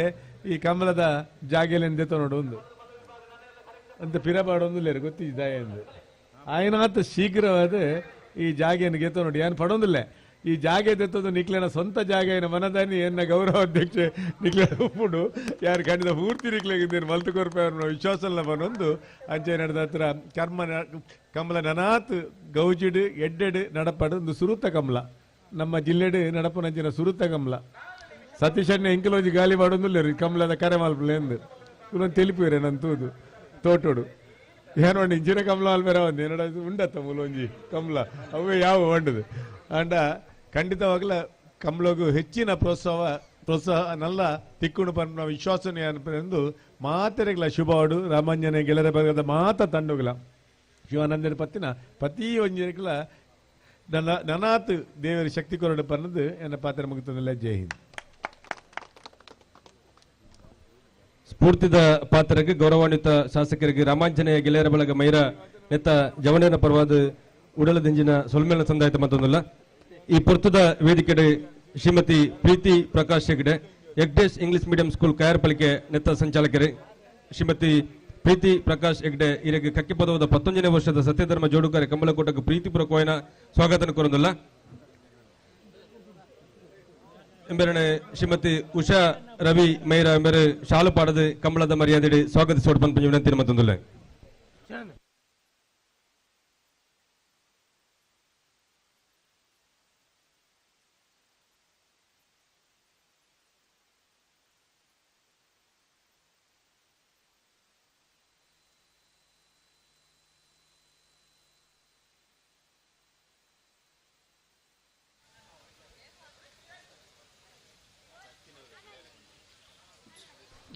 ಈ ಕಮಲದ ಜಾಗೆಲೆಂದೆ ನೋಡು ಒಂದು ಅಂತ ಪಿರಬಾಡೊಂದು ಗೊತ್ತಿದ್ದಾಯ ಎಂದು ಆಯನಾತ ಶೀಘ್ರವಾದ ಈ ಜಾಗೆಯನ್ನು ಗೆತ್ತ ನೋಡಿ ಯಾನ್ ಪಡೊಂದಿಲ್ಲ. ಈ ಜಾಗೆ ತೆತ್ತದು ನಿಕ್ಲೆನ ಸ್ವಂತ ಜಾಗ ಏನ ಮನದಾನಿ ಎನ್ನ ಗೌರವ ಅಧ್ಯಕ್ಷೆ ನಿಕ್ಲೆ ಒಪ್ಪುಡು ಯಾರು ಖಂಡಿತ ಪೂರ್ತಿ ನಿಕ್ಲೆಗಿದ್ದೇನೆ ಮಲ್ತು ಕೊರ್ಪೆ ಅವ್ರನ್ನ ವಿಶ್ವಾಸಲ್ಲ ಬನ್ನೊಂದು ಅಂಚೆ ನಡೆದ ಹತ್ರ ಕರ್ಮ ಕಮಲ ನನಾತ್ ಗೌಜಿಡು ಎಡ್ಡೆಡು ನಡಪಾಡು ಒಂದು ಸುರುತ ಕಮಲ ನಮ್ಮ ಜಿಲ್ಲೆಡು ನಡಪನಂಚಿನ ಸುರುತ ಕಮಲ ಸತೀಶಣ್ಣ ಎಂಕಲೋಜಿ ಗಾಲಿ ಮಾಡೋದಿಲ್ಲ ರೀ ಕಮಲದ ಕರೆ ಮಲ್ಪಲೆ ಎಂದು ಇನ್ನೊಂದು ತಿಳಿಪುರೆ ನನ್ನ ತೂದು ತೋಟೋಡು ಏನೋ ಇಂಚಿನ ಕಮಲ ಅಲ್ಬೇರ ಒಂದು ಏನಡ ಉಂಡತ್ತ ಮೂಲೊಂಜಿ ಕಮಲ ಅವೇ ಯಾವ ಹೊಂಡದು ಅಂಡ ಖಂಡಿತವಾಗ್ಲ ಕಮಲಗೂ ಹೆಚ್ಚಿನ ಪ್ರೋತ್ಸಾಹ ನಲ್ಲ ತಿಕ್ಕುಣು ಪನ್ಪುನ ವಿಶ್ವಾಸನೆ ಎಂದು ಮಾತೆರೆಗಳ ಶುಭವಾಡು ರಾಮಾಂಜನೆ ಗೆಳೆಯರ ವರ್ಗದ ಮಾತ ತಂಡುಗಳ ಶಿವಾನಂದನ ಪತ್ತಿನ ಪ್ರತಿ ಒಂಜಿಗಳ ನನಾತ್ ದೇವರ ಶಕ್ತಿ ಕೊರಡು ಪನ್ನದು ಎನ್ನ ಪಾತ್ರ ಮುಗಿತದಲ್ಲ. ಜೈ ಹಿಂದ್. ಸ್ಫೂರ್ತಿದ ಪಾತ್ರಕ್ಕೆ ಗೌರವಾನ್ವಿತ ಶಾಸಕರಿಗೆ ರಾಮಾಂಜನೇಯ ಗೆಳೆಯರ ಬಳಗ ಮೈರ ನೆತ್ತ ಜವನೇನ ಪರವಾದ ಉಡಲದಿಂಜಿನ ಸೊಲ್ಮೇಲ ಸಂದಾಯಿತ ಮತ್ತೊಂದಲ್ಲ. ಈ ಪೊರ್ತದ ವೇದಿಕೆಡೆ Shrimati Preethi Prakash Hegde Hegde's English medium school Kayarpalike ನೆತ್ತ ಸಂಚಾಲಕರೇ ಶ್ರೀಮತಿ ಪ್ರೀತಿ ಪ್ರಕಾಶ್ ಹೆಗ್ಡೆ ಇರಗೆ ಕಕ್ಕಿಪದವದ 19ನೇ ವರ್ಷದ ಸತ್ಯಧರ್ಮ ಜೋಡುಕರೆ ಕಂಬಳಕೋಟಕ್ಕೆ ಪ್ರೀತಿಪೂರ್ವಕವಾದ ಸ್ವಾಗತ ಕೋರೊಂದುಲ್ಲ. ಎಂಬೆರನೆ ಶ್ರೀಮತಿ ಉಷಾ ರವಿ ಮೈರ ಎಂಬೆರೆ ಶಾಲು ಪಾಡದ ಕಂಬಳದ ಮರ್ಯಾದೆಡಿ ಸ್ವಾಗತಿಸೋಡ್ ಪನ್ಪುನ ವಿನಂತಿ ಮತ್ತೊಂದುಲ್ಲ.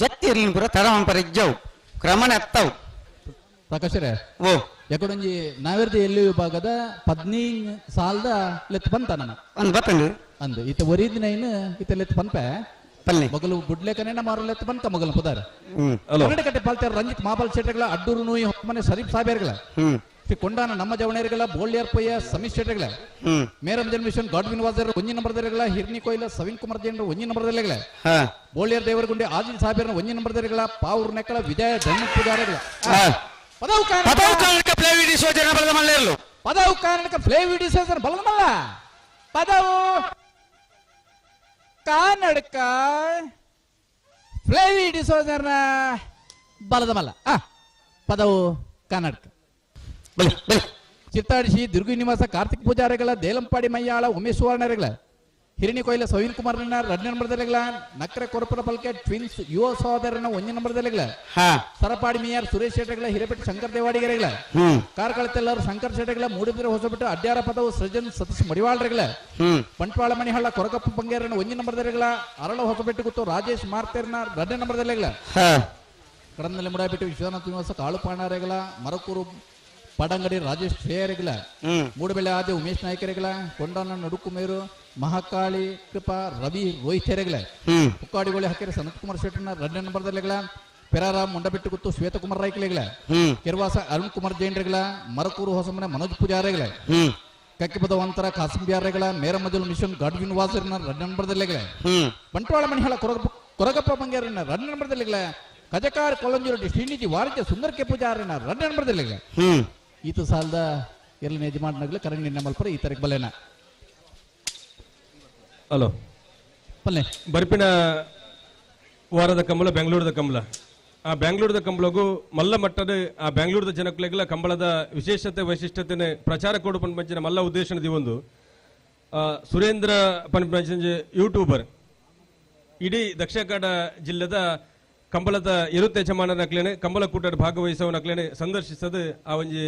ಜತ್ತಿರ್ಲಿನ ಪೂರ ತರವಂಪರ ಇಜ್ಜವು ಕ್ರಮಣ ಎತ್ತವು ಪ್ರಕಾಶರೇ ಓ ಯಾಕಡೊಂಜಿ ನಾವೆರ್ದ ಎಲ್ಲಿ ವಿಭಾಗದ 15 ಸಾಲದ ಲೆತ್ ಬಂತ ನನ್ನ ಅಂದ್ ಬತ್ತಂದು ಅಂದು ಇತ ಒರಿದಿನ ಇತ ಲೆತ್ ಪನ್ಪೆ ಪಲ್ಲೆ ಮಗಲು ಬುಡ್ಲೆಕನೆ ಮಾರು ಲೆತ್ ಬಂತ ಮಗಲು ಪುದಾರ ಹಲೋ ಕರ್ನಾಟಕ ಪಾಲ್ತಾರ ರಂಜಿತ್ ಮಾಬಲ್ ಶೆಟ್ಟರ್ಗಳ ಅಡ್ಡೂರು ನೂಯಿ ಹೊಕ್ಕಮನೆ ಶರೀಫ್ ಸಾಬೇರ್ಗಳ ಶ್ರೀ ಕೊಂಡಾನ ನಮ್ಮ ಜವಣೇರ್ಗಳ ಬೋಳ್ಯಾರ್ ಪೊಯ್ಯ ಸಮೀಶ್ ಶೆಟ್ಟರ್ಗಳ ಮೇರಂ ಜನ್ಮಿಷನ್ ಗಾಡ್ವಿನ್ ವಾಜರ್ ಒಂಜಿ ನಂಬರ್ದರ್ಗಳ ಹಿರ್ನಿ ಕೊಯ್ಲ ಸವಿನ್ ಕುಮಾರ್ ಜೈನರು ಒಂಜಿ ನಂಬರ್ದರ್ಗಳ ಬೋಳ್ಯಾರ್ ದೇವರಗುಂಡೆ ಆಜಿಲ್ ಸಾಬೇರ್ನ ಒಂಜಿ ನಂಬರ್ದರ್ಗಳ ಪಾವೂರ್ ನೆಕ್ಕಳ ವಿಜಯ ಧರ್ಮ ಪೂಜಾರಿಗಳ ಪದವು ಪದವು ಪ್ಲೇವಿಡಿ ಸೋಜನ ಬಲದ ಮಲ್ಲೇರ್ಲು ಪದವು ಕಾರಣಕ ಫ್ಲೇವಿಡಿ ಸೋಜನ ಬಲದ ಮಲ್ಲ ಪದವು ಕನ್ನಡಕ ಫ್ಲೇವಿಡಿ ಸೋಜನ ಬಲದ ಮಲ್ಲ ಪದವು ಕನ್ನಡಕ ಚಿತ್ತಾಡಿಸಿ ದುರ್ಗಿ ನಿವಾಸ ಕಾರ್ತಿಕ್ ಪೂಜಾರಿಗಳ ದೇಲಂಪಾಡಿ ಮಯ್ಯಾಳ ಉಮೇಶ್ ಸುವರ್ಣರಿಗಳ ಹಿರಣಿಕೊಯ್ಲ ಸವೀನ್ ಕುಮಾರ್ 2ನೇ ನಂಬರ್ದಲ್ಲಿಗಳ ನಕ್ರೆ ಕೊರಪುರ ಪಲ್ಕೆ ಟ್ವಿನ್ಸ್ ಯುವ ಸಹೋದರನ 1ನೇ ನಂಬರ್ದಲ್ಲಿಗಳ ಸರಪಾಡಿ ಮಿಯಾರ್ ಸುರೇಶ್ ಶೆಟ್ಟೆಗಳ ಹಿರೇಪೇಟೆ ಶಂಕರ್ ದೇವಾಡಿಗೆರೆಗಳ ಕಾರ್ಕಳ ತೆಲ್ಲರು ಶಂಕರ್ ಶೆಟ್ಟೆಗಳ ಮೂಡಿಬಿದ್ರೆ ಹೊಸಬಿಟ್ಟು ಅಡ್ಯಾರ ಪದವು ಸೃಜನ್ ಸತೀಶ್ ಮಡಿವಾಳರೆಗಳ ಬಂಟ್ವಾಳ ಮಣಿಹಳ್ಳ ಕೊರಗಪ್ಪ ಬಂಗೇರನ 1ನೇ ನಂಬರ್ದಲ್ಲಿಗಳ ಅರಳ ಹೊಸಬೆಟ್ಟು ಗುತ್ತು ರಾಜೇಶ್ ಮಾರ್ತೇರ್ನ 2ನೇ ನಂಬರ್ದಲ್ಲಿಗಳ ಕಡಂದಲ್ಲಿ ಮುಡಾಬಿಟ್ಟು ವಿಶ್ವನಾಥ ನಿವಾಸ ಕಾಳುಪಾಣಾರೆಗಳ ಮರಕೂರು ಪಡಂಗಡಿ ರಾಜೇಶ್ ಶ್ರೇಯರೆಗಳ ಮೂಡಬೆಳೆ ಆದಿ ಉಮೇಶ್ ನಾಯ್ಕರೆಗಳ ಕೊಂಡಾನ ನಡುಕುಮೇರು ಮಹಾಕಾಳಿ ಕೃಪಾ ರವಿ ರೋಹಿತ್ ಹುಕ್ಕಾಡಿಗೋಳಿ ಹಕ್ಕೆರೆ ಸನತ್ ಕುಮಾರ್ ಶೆಟ್ಟರ್ನ 2ನೇ ನಂಬರ್ದಲ್ಲಿಗಳ ಪೆರಾರ ಮುಂಡಬೆಟ್ಟು ಗುತ್ತು ಶ್ವೇತಕುಮಾರ್ ರಾಯ್ಕಲೆಗಳ ಕೆರವಾಸ ಅರುಣ್ ಕುಮಾರ್ ಜೈನ್ರೆಗಳ ಮರಕೂರು ಹೊಸಮನೆ ಮನೋಜ್ ಪೂಜಾರೆಗಳ ಕಕ್ಕಿಪದ ಒಂತರ ಕಾಸಿಂಬಿಯಾರೆಗಳ ಮೇರಮಜಲ್ ಮಿಷನ್ ಗಾಡ್ವಿನ್ ವಾಸರ್ನ 2ನೇ ನಂಬರ್ದಲ್ಲಿಗಳ ಬಂಟ್ವಾಳ ಮಣಿಹಳ ಕೊರಗಪ್ಪ ಬಂಗೇರನ 2ನೇ ನಂಬರ್ದಲ್ಲಿಗಳ ಕಜಕಾರ್ ಕೊಳಂಜೂರು ಶ್ರೀನಿಧಿ ವಾಣಿಜ್ಯ ಸುಂದರಕ್ಕೆ ಪೂಜಾರನ 2ನೇ ನಂಬರ್ದಲ್ಲಿಗಳ ಈತ ಸಾಲದ ಎಲ್ಲ ಯಜಮಾನನಾಗಲಿ ಕರೆಂಟ್ ನಿನ್ನೆ ಮಲ್ಪರ ಈ ತಾರೀಕು ಬಲ್ಲೇನ ಹಲೋ ಪಲ್ಲೆ ಬರ್ಪಿನ ವಾರದ ಕಂಬಳ ಬೆಂಗಳೂರದ ಕಂಬಳ ಆ ಬೆಂಗಳೂರದ ಕಂಬಳಗೂ ಮಲ್ಲ ಮಟ್ಟದ ಆ ಬೆಂಗಳೂರದ ಜನಕ್ಕಲೆಲ್ಲ ಕಂಬಳದ ವಿಶೇಷತೆ ವೈಶಿಷ್ಟ್ಯತೆನೆ ಪ್ರಚಾರ ಕೊಡು ಪನ್ಪಂಚಿನ ಮಲ್ಲ ಉದ್ದೇಶದ ಒಂದು ಸುರೇಂದ್ರ ಪನ್ಪಂಚ ಯೂಟ್ಯೂಬರ್ ಇಡೀ ದಕ್ಷಿಣ ಕನ್ನಡ ಜಿಲ್ಲೆದ ಕಂಬಳದ ಇರುತ್ತೆ ಯಜಮಾನನಕ್ಲೇನೆ ಕಂಬಳ ಕೂಟದ ಭಾಗವಹಿಸುವನಕ್ಲೇನೆ ಸಂದರ್ಶಿಸದು ಆ ಒಂಜಿ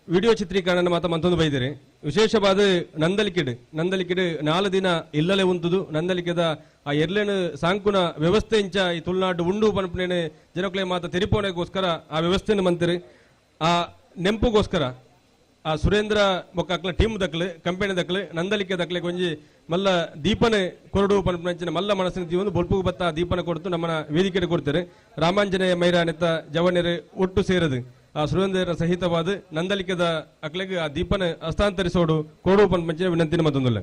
ವಿಡಿಯೋ ಚಿತ್ರೀಕರಣ ಮಾತ್ರ ಮಂತೊಂದು ಬೈದಿರಿ. ವಿಶೇಷವಾದ ನಂದಲಿಕೆಡು ನಂದಲಿಕೆಡು 4 ದಿನ ಇಲ್ಲಲೇ ಉಂಟುದು ನಂದಲಿಕೆದ ಆ ಎರ್ಲೇನು ಸಾಂಕುನ ವ್ಯವಸ್ಥೆ ಇಂಚ ಈ ತುಳುನಾಡು ಉಂಡು ಪನ್ಪನೇನೆ ಜನಕ್ಲೆ ಮಾತ ತೆರಿಪೋನೆಗೋಸ್ಕರ ಆ ವ್ಯವಸ್ಥೆನ ಮಂತಿರಿ. ಆ ನೆಂಪುಗೋಸ್ಕರ ಆ ಸುರೇಂದ್ರ ಮೊಕ್ಕಕ್ಲ ಟೀಮ್ ದಕ್ಲೆ ಕಂಪನಿ ದಕ್ಲೆ ನಂದಲಿಕೆ ದಕ್ಲೆ ಕೊಂಜಿ ಮಲ್ಲ ದೀಪನೆ ಕೊರಡು ಪನ್ಪನಂಚಿನ ಮಲ್ಲ ಮನಸ್ಸಿನ ದೀವೊಂದು ಬೊಲ್ಪುಗು ಬತ್ತ ದೀಪನ ಕೊಡ್ತು ನಮ್ಮನ ವೇದಿಕೆ ಕೊಡ್ತಾರೆ. ರಾಮಾಂಜನೇಯ ಮೈರಾನೆತ್ತ ಜವನೆರೆ ಒಟ್ಟು ಸೇರದು ಆ ಸುರೇಂದ್ರ ಸಹಿತವಾದ ನಂದಲಿಕೆದ ಅಕ್ಲೆಗೆ ಆ ದೀಪನ ಹಸ್ತಾಂತರಿಸೋಡು ಕೊರಡು ಪನ್ಪಂಚಿನ ವಿನಂತಿನ ಮತ್ತೊಂದಿಲ್ಲ.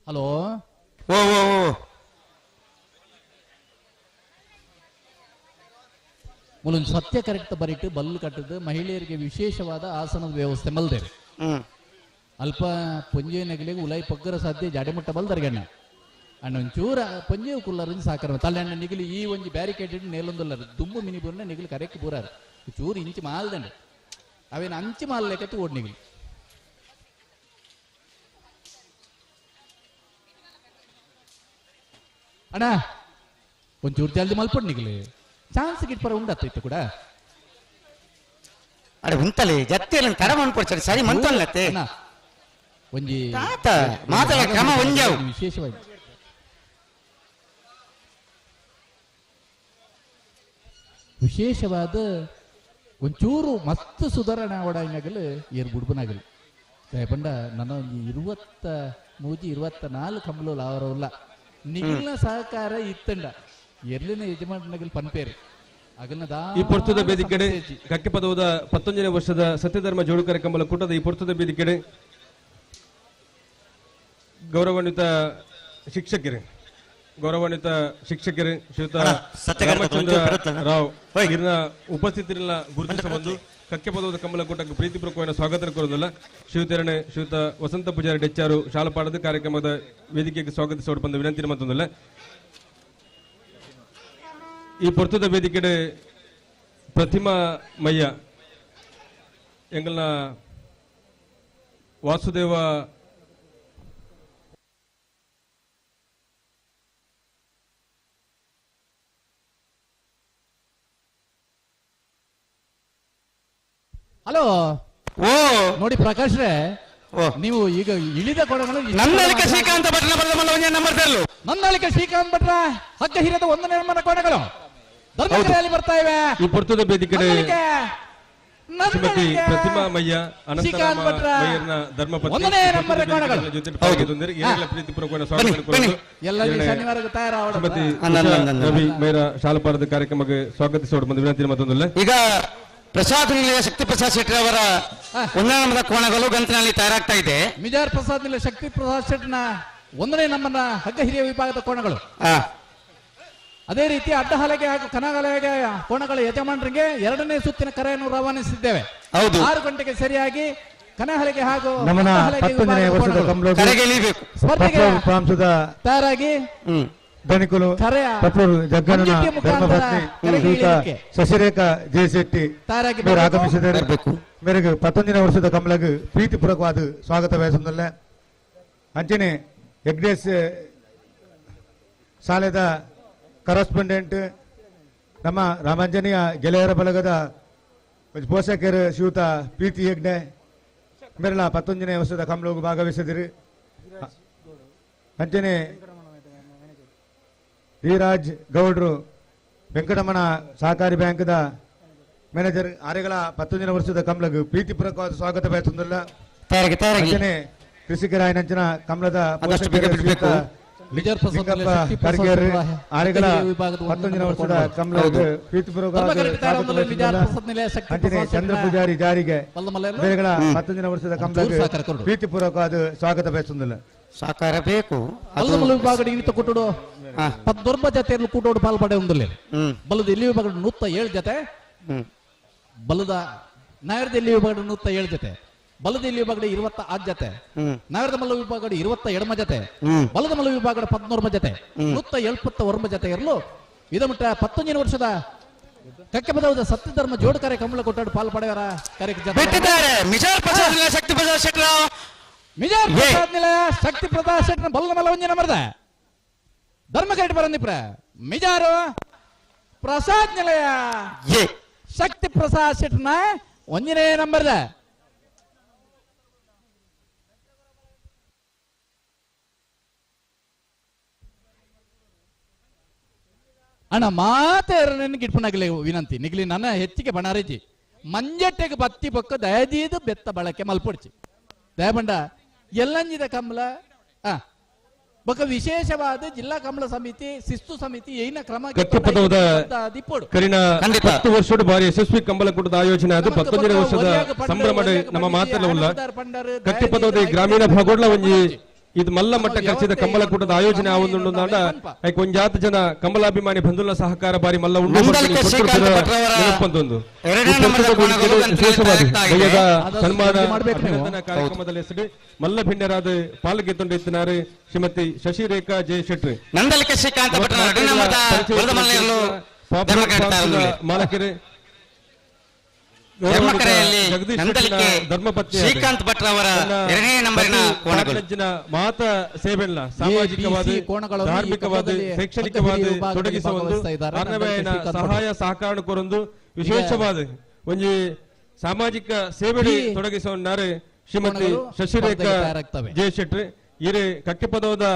ಹಲೋ ಓ ಓ ಮೂಲೊಂದು ಸತ್ಯ ಕರೆಕ್ಟ್ ಬರಿಟ್ಟು ಬಲ್ಲು ಕಟ್ಟದು ಮಹಿಳೆಯರಿಗೆ ವಿಶೇಷವಾದ ಆಸನದ ವ್ಯವಸ್ಥೆ ಮಲ್ದೇರಿ. ಅಲ್ಪ ಪೊಂಜೆ ನಗಲಿಗೆ ಉಲಾಯಿ ಪಗ್ಗರ ಸಾಧ್ಯ ಜಾಡೆಮುಟ್ಟ ಬಲ್ದರ್ಗಣ್ಣ ಅಣ್ಣ ಒಂಚೂರ ಪೊಂಜೆ ಕುಲ್ಲರಿಂದ ಸಾಕರ ತಲೆ ಅಣ್ಣ ನಿಗಲಿ ಈ ಒಂಜಿ ಬ್ಯಾರಿಕೇಡ್ ನೇಲೊಂದುಲ್ಲರು ದುಂಬು ಮಿನಿ ಬೂರ್ನ ನಿಗಲಿ ಕರೆಕ್ಟ್ ಬೂರಾರು ಚೂರು ಇಂಚಿ ಮಾಲ್ದಂಡೆ ಅವೇನು ಅಂಚಿ ಮಾಲ್ಲೇಕತ್ತು ಓಡ್ ನಿಗಲಿ. ಅಣ್ಣ ಒಂಚೂರು ಜಲ್ದಿ ಮಲ್ಪಡ್ ನಿಗಲಿ ಚಾನ್ಸ್ ಗಿಟ್ಪರ ಉಂಡಾತ ಕೂಡ ಅರೆ ಉಂಟಲೆ ಜತ್ತಿಯಲ್ಲಿ ತಡ ಮಾಡ್ಕೊಡ್ತಾರೆ ಸರಿ ಮಂತಲ್ಲತ್ತೆ ಒಂಜಿ ತಾತ ಮಾತಾಡ ಕ್ರಮ ಒಂಜಾವು ವಿಶೇಷವಾಗಿ ವಿಶೇಷವಾದ ಒಂಚೂರು ಮಸ್ತ್ ಸುಧಾರಣೆ ಅವಡಾಗಲು ಏರ್ ಬುಡ್ಬನಾಗಲಿ ದಯಪಂಡ ನನ್ನ ಒಂಜಿ 23 24 ಕಂಬಲು ಲಾವರವಲ್ಲ ನಿಗಿಲ್ನ ಸಹಕಾರ ಇತ್ತಂಡ ಎರ್ಲಿನ ಯಜಮಾನನಾಗಲಿ ಪನ್ಪೇರು ಈ ಪೊರ್ತದ ವೇದಿಕೆಡೆ ಕಕ್ಕೆ ಪದವದ 19ನೇ ವರ್ಷದ ಸತ್ಯಧರ್ಮ ಜೋಡುಕರೆ ಕಂಬಳ ಕೂಟದ ಈ ಪೊರ್ತದ ವೇದಿಕೆಡೆ ಗೌರವಾನ್ವಿತ ಶಿಕ್ಷಕರು ಶ್ರೀಯುತ ರಾಮಚಂದ್ರ ರಾವ್ ಇವರ ಉಪಸ್ಥಿತರನ್ನ ಗುರುತಿಸಬಹುದು. ಕಕ್ಕೆ ಪದವದ ಕಂಬಳ ಕೂಟಕ್ಕೆ ಪ್ರೀತಿಪೂರ್ವಕವಾದ ಸ್ವಾಗತ ಕೋರುವುದಿಲ್ಲ. ಶ್ರೀಯುತರಣೆ ಶ್ರೀಯುತ ವಸಂತ ಪೂಜಾರಿ ಡೆಚ್ಚಾರು ಶಾಲಪಾಡದ ಕಾರ್ಯಕ್ರಮದ ವೇದಿಕೆಗೆ ಸ್ವಾಗತಿಸೋಡು ಬಂದ ವಿನಂತಿ ಮತ್ತೊಂದಿಲ್ಲ. ಈ ಪೊರ್ತದ ವೇದಿಕೆಡೆ ಪ್ರತಿಮಾ ಮಯ್ಯ ಎಂಗಲ್ನ ವಾಸುದೇವ ಹಲೋ ಓ ನೋಡಿ ಪ್ರಕಾಶ್ ರೇ, ನೀವು ಈಗ ಇಳಿದ ಕೊಡಗಳು ನಂದಳಿಕೆ ಶ್ರೀಕಾಂತ ಭಟ್ರ ನಂಬರ್ ತರಲು ನಂದಳಿಕೆ ಶ್ರೀಕಾಂತ್ ಭಟ್ರ ಹಗ್ಗ ಹಿರಿಯದ 1ನೇ ನಂಬರ್ ಕೋಣಗಳು ಧರ್ಮಕರೆಯಲ್ಲಿ ಬರ್ತಾ ಇವೆ. ಈ ಪೊರ್ತದ ವೇದಿಕೆಡೆ ಶ್ರೀಮತಿ ಪ್ರತಿಮಾ ಮಯ್ಯ ಅನಂತರಾಮ ಮಯ್ಯರ್ನ ಧರ್ಮಪತ್ನಿ ಶ್ರೀಮತಿ ರವಿ ಮೈರ ಶಾಲಪಾರದ ಕಾರ್ಯಕ್ರಮಕ್ಕೆ ಸ್ವಾಗತಿಸೋಡು ಬಂದ ವಿನಂತಿ ಮತ್ತೊಂದಿಲ್ಲ. ಈಗ ಪ್ರಸಾದ್ ನಿಲಯ ಶಕ್ತಿ ಪ್ರಸಾದ್ ಶೆಟ್ಟಿ ಅವರ 1ನೇ ನಂಬರ್ ಕೋಣಗಳು ಗಂತಿನಲ್ಲಿ ತಯಾರಾಗ್ತಾ ಇದೆ. ಮಿಜಾರ್ ಪ್ರಸಾದ್ ನಿಲಯ ಶಕ್ತಿ ಪ್ರಸಾದ್ ಶೆಟ್ಟಿನ 1ನೇ ನಂಬರ್ನ ಹಗ್ಗ ಹಿರಿಯ ವಿಭಾಗದ ಕೋಣಗಳು. ಅದೇ ರೀತಿ ಅಡ್ಡ ಹಲಗೆ ಹಾಗೂ ಕನಗಲಗೆ ಕೋಣಗಳ ಯಜಮಾನರಿಗೆ 2ನೇ ಸುತ್ತಿನ ಕರೆಯನ್ನು ರವಾನಿಸಿದ್ದೇವೆ. 6 ಗಂಟೆಗೆ ಸರಿಯಾಗಿ ಕನಹಲಗೆ ಹಾಗೂ ತಯಾರಾಗಿ ಧನಿಕುಲು ಪಪ್ಲೂರು ಜಗ್ಗಣ್ಣನ ಧರ್ಮಪತ್ನಿ ಶ್ರೀಯುತ ಶಶಿರೇಖಾ ಜಯಶೆಟ್ಟಿ ಮೇರು ಆಗಮಿಸಿದ್ದಾರೆ. ಮೇರೆಗೆ 19ನೇ ವರ್ಷದ ಕಮಲಗ್ ಪ್ರೀತಿಪೂರ್ವಕವಾದ ಸ್ವಾಗತ ಬಯಸುವುದಿಲ್ಲ. ಅಂಚನೆ ಹೆಗ್ಡೇಸ್ ಶಾಲೆದ ಕರೆಸ್ಪಾಂಡೆಂಟ್ ನಮ್ಮ ರಾಮಾಂಜನೇಯ ಗೆಳೆಯರ ಬಳಗದ ಪೋಷಕರು ಶ್ರೀಯುತ ಪ್ರೀತಿ ಹೆಗ್ಡೆ ಮೇರೆಲ 19ನೇ ವರ್ಷದ ಕಮಲಗು ಭಾಗವಹಿಸಿದಿರಿ. ಅಂಚನೆ ವೀರಾಜ್ ಗೌಡ್ರು ವೆಂಕಟರಮಣ ಸಹಕಾರಿ ಬ್ಯಾಂಕ್ದ ಮ್ಯಾನೇಜರ್ ಆರೆಗಳ 19ನೇ ವರ್ಷದ ಕಮಲಗು ಪ್ರೀತಿಪೂರ್ವಕವಾದ ಸ್ವಾಗತ ಬಯಸುವುದಿಲ್ಲ. ಅಂಚನೆ ಕೃಷಿಕರಾಯನಂಚಿನ ಕಮಲದ ಆರೆಗಳ 19ನೇ ವರ್ಷದ ಕಮಲದ ಪ್ರೀತಿಪೂರ್ವಕವಾದ ಸ್ವಾಗತ ಬಯಸುವುದಿಲ್ಲ. ಅಂಚನೆ ಚಂದ್ರ ಪೂಜಾರಿ ಜಾರಿಗೆ ಬೇರೆಗಳ 19ನೇ ವರ್ಷದ ಕಮಲದ ಪ್ರೀತಿಪೂರ್ವಕವಾದ ಸ್ವಾಗತ ಬಯಸುವುದಿಲ್ಲ. ಸಹಕಾರ ಬೇಕು. ವಿಭಾಗ ಪದ್ದೊರ್ಬ ಜತೆಯಲ್ಲಿ ಕೂಟೋಡು ಪಾಲ್ ಪಡೆ ಒಂದಿಲ್ಲ. ಬಲದ ಇಲ್ಲಿ ವಿಭಾಗ 107 ಜತೆ, ಬಲದ ನಾಯರದ ಇಲ್ಲಿ ವಿಭಾಗ 107 ಜತೆ, ಬಲದ ಇಲ್ಲಿ ವಿಭಾಗ 26 ಜತೆ, ನಾಯರದ ಮಲ್ಲ ವಿಭಾಗ 22 ಜತೆ, ಬಲದ ಮಲ್ಲ ವಿಭಾಗ 14 ಜತೆ, 179 ಜತೆ ಇರಲು ಇದಮಟ್ಟ 19 ವರ್ಷದ ಕಕ್ಕೆಪದವದ ಸತ್ಯಧರ್ಮ ಜೋಡಕಾರೆ ಕಮಲ ಕೊಟ್ಟಾಡು ಪಾಲ್ ಪಡೆಯವರ ಬಿಟ್ಟಿದ್ದಾರೆ. ಮಿಜಾರ್ ಪ್ರಸಾದ್ ಶಕ್ತಿ ಪ್ರಸಾದ್ ಶೆಟ್ಟರ್, ಮಿಜಾರ್ ಪ್ರಸಾದ್ ನಿಲಯ ಶಕ್ತಿ ಪ್ರಸಾದ್ ಶೆಟ್ಟರ್ ಬಲದ ಮಲ್ಲ ಒಂಜಿನ ಮರದ ಧರ್ಮ ಕರೆಕ್ಟ್ ಬರಂದಿಪ್ರ ಮಿಜಾರು ಪ್ರಸಾದ್ ನಿಲಯ ಶಕ್ತಿ ಪ್ರಸಾದ್ ಶೆಟ್ಟರ್ನ ಒಂದನೇ ನಂಬರ್ದ. ಅಣ್ಣ ಮಾತೇರನ್ನ ಗಿಟ್ಪನಾಗಲಿ ವಿನಂತಿ ನಿಗ್ಲಿ ನನ್ನ ಹೆಚ್ಚಿಗೆ ಬಣಾರೇಜಿ ಮಂಜಟ್ಟೆಗೆ ಬತ್ತಿ ಪಕ್ಕ ದಯದೀದು ಬೆತ್ತ ಬಳಕೆ ಮಲ್ಪೊಡ್ಚಿ ದಯಬಂಡ ಎಲ್ಲಂಜಿದ ಕಮಲ ಬೊಕ್ಕ ವಿಶೇಷವಾದ ಜಿಲ್ಲಾ ಕಮಲ ಸಮಿತಿ ಶಿಸ್ತು ಸಮಿತಿ ಏನ ಕ್ರಮ ಕರಿನ 10 ವರ್ಷದ ಬಾರಿ ಯಶಸ್ವಿ ಕಂಬಳಕೂಟದ ಆಯೋಜನೆ ಅದು 19ನೇ ವರ್ಷದ ಸಂಭ್ರಮ ನಮ್ಮ ಮಾತಲ್ಲ ಕಕ್ಕೆಪದವದ ಗ್ರಾಮೀಣ ಭಾಗೋಡ್ಲ ಒಂಜಿ ಇದು ಮಲ್ಲ ಮಟ್ಟ ಖರ್ಚಿದ ಕಂಬಳಕೂಟದ ಆಯೋಜನೆ ಆವೊಂದುಂಡು ಒಂಜಾತ ಜನ ಕಮಲಾಭಿಮಾನಿ ಬಂಧುಲ ಸಹಕಾರ ಬಾರಿ ಮಲ್ಲ ಉಂಡು ಸನ್ಮಾನ ಅಭಿನಂದನಾ ಕಾರ್ಯಕ್ರಮದಲ್ಲಿ ಹೆಸರು ಮಲ್ಲ ಭಿನ್ನರಾದ ಪಾಲ್ಗೆತ್ತೊಂಡಿದ್ದಾರೆ ಶ್ರೀಮತಿ ಶಶಿರೇಖಾ ಜಯ ಶೆಟ್ಟಿ ಮಾಲಕರೇ ಧರ್ಮಪತ್ನಿ ಶ್ರೀಕಾಂತ್ ಭಟ್ ಅವರ ಎರಡನೇ ನಂಬರಿನ ಕೋಣಗಳು ಮಾತ ಸೇವೆಲ್ಲ ಸಾಮಾಜಿಕವಾದ ಧಾರ್ಮಿಕವಾದ ಶೈಕ್ಷಣಿಕವಾದ ತೊಡಗಿಸುವ ಸಹಾಯ ಸಹಕಾರ ಕೊರೊಂದು ವಿಶೇಷವಾದ ಒಂಜಿ ಸಾಮಾಜಿಕ ಸೇವೆ ತೊಡಗಿಸುವನ್ನಾರೆ ಶ್ರೀಮತಿ ಶಶಿರೇಖಾ ಜಯ ಶೆಟ್ಟಿ ಇರೆ ಕಕ್ಕೆಪದವದ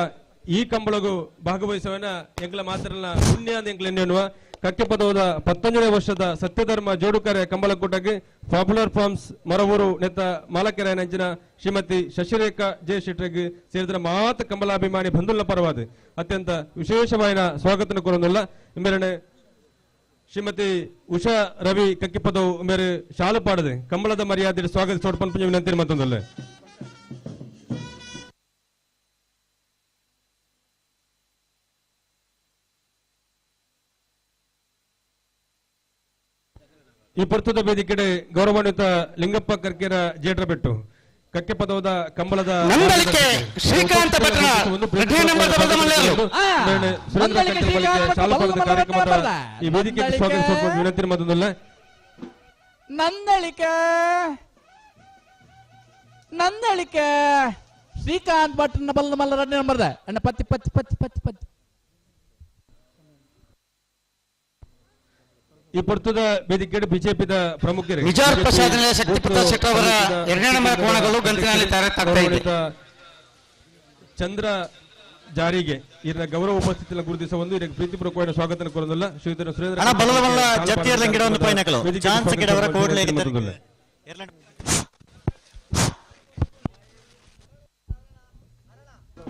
ಈ ಕಂಬಳಗು ಭಾಗವಹಿಸುವನ ಎಂಗ್ಲ ಮಾತ್ರ ಪುಣ್ಯ ಎಂಗ್ಲ ಕಕ್ಕೆಪದವದ 19ನೇ ವರ್ಷದ ಸತ್ಯಧರ್ಮ ಜೋಡುಕರೆ ಕಂಬಳಕೂಟಕ್ಕೆ ಪಾಪ್ಯುಲರ್ ಫಾರ್ಮ್ಸ್ ಮರವೂರು ನೆತ್ತ ಮಾಲಕೆರೆ ನಂಚಿನ ಶ್ರೀಮತಿ ಶಶಿರೇಖಾ ಜಯ ಶೆಟ್ಟಿಗೆ ಸೇರಿದ ಮಾತ ಕಂಬಲಾಭಿಮಾನಿ ಬಂಧುಲ ಪರವಾದ ಅತ್ಯಂತ ವಿಶೇಷವಾದ ಸ್ವಾಗತ ಕೋರೊಂದುಲ್ಲ. ಮೇರೆ ಶ್ರೀಮತಿ ಉಷಾ ರವಿ ಕಕ್ಕಿಪದವು ಮೇರೆ ಶಾಲು ಪಾಡದೆ ಕಂಬಳದ ಮರ್ಯಾದೆ ಸ್ವಾಗತ ಸೋಡ್ಪನ್ ವಿನಂತಿ ಮತ್ತೊಂದಲ್ಲ. ಈ ಪರ್ತದ ವೇದಿಕೆಡೆ ಗೌರವಾನ್ವಿತ ಲಿಂಗಪ್ಪ ಕರ್ಕೇರ ಜೇಡ್ರಬೆಟ್ಟು ಕಕ್ಕೆಪದವದ ಕಂಬಳದ ಶ್ರೀಕಾಂತ ಕಾರ್ಯಕ್ರಮದ ಈ ವೇದಿಕೆಗೆ ಸ್ವಾಗತಿಸುವ ವಿನಂತಿ ಮತ್ತೊಂದಲ್ಲ. ನಂದಳಿಕೆ ನಂದಳಿಕೆ ಶ್ರೀಕಾಂತ್ ಭಟ್ನ ಬಲ್ಲ ಮಲ್ಲ ರಡ್ಡೆ ನಂಬರ್ದ ಅಣ್ಣ ಪತ್ತಿ ಪತ್ತಿ ಪತ್ತಿ ಪತ್ತಿ ಪತ್ತಿ. ಈ ಪರ್ತದ ವೇದಿಕೆಗೆ ಬಿಜೆಪಿದ ಪ್ರಮುಖರು ಮಿಜಾರ್ ಪ್ರಸಾದ್ ಶಕ್ತಿ ಪ್ರಸಾದ್ ಶೆಟ್ಟರ್ ಅವರ ಎರಡನೇ ನಂಬರ್ ಕೋಣಗಳು ಗಂತಿನಲ್ಲಿ ತಯಾರಾಗ್ತಾ ಇದೆ. ಚಂದ್ರ ಜಾರಿಗೆ ಇದರ ಗೌರವ ಉಪಸ್ಥಿತಿಯನ್ನು ಗುರುತಿಸುವ ಒಂದು ಇದಕ್ಕೆ ಪ್ರೀತಿಪೂರ್ವಕವಾದ ಸ್ವಾಗತ ಕೋರಲ್ಲ ಶ್ರೀಯುತ ಸುರೇಂದ್ರ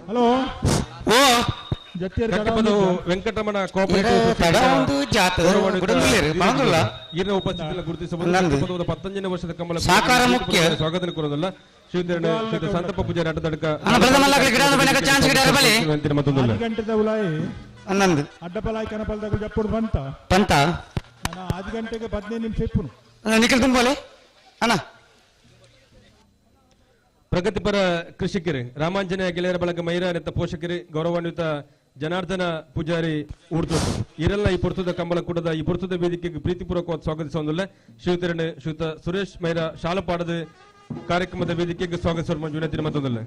ಹಲೋ ವೆಂಕಟರಮಣ ಉಪಸ್ಥಿತಿಯನ್ನು ಗುರುತಿಸಬಹುದು. 19ನೇ ವರ್ಷದ ಕಮಲ ಸ್ವಾಗತ ಕೋರಲ್ಲ ಶ್ರೀಯುತ ಸಂತಪ್ಪ ಪೂಜಾರಿ ಆಟದಡ್ಕ ಗಂಟೆಗೆ 15 ನಿಮಿಷ ಇಪ್ಪುನು ನಿಖಿಲ್ ತುಂಬಲೆ ಅಣ್ಣ. ಪ್ರಗತಿಪರ ಕೃಷಿಕರು ರಾಮಾಂಜನೇಯ ಗೆಳೆಯರ ಬಳಗ ಮೈರ ನೆತ್ತ ಪೋಷಕರು ಗೌರವಾನ್ವಿತ ಜನಾರ್ದನ ಪೂಜಾರಿ ಊರ್ತೋಟು ಇರೆಲ್ಲ ಈ ಪೊರ್ತುದ ಕಂಬಳಕೂಟದ ಈ ಪೊರ್ತುದ ವೇದಿಕೆಗೆ ಪ್ರೀತಿಪೂರ್ವಕವಾದ ಸ್ವಾಗತಿಸೊಂದುಲ್ಲ ಶ್ರೀಯುತರನ್ನು ಶ್ರೀಯುತ ಸುರೇಶ್ ಮೈರ ಶಾಲಪಾಡದ ಕಾರ್ಯಕ್ರಮದ ವೇದಿಕೆಗೆ ಸ್ವಾಗತಿಸುವ ವಿನಂತಿ ಮತ್ತೊಂದಲ್ಲ.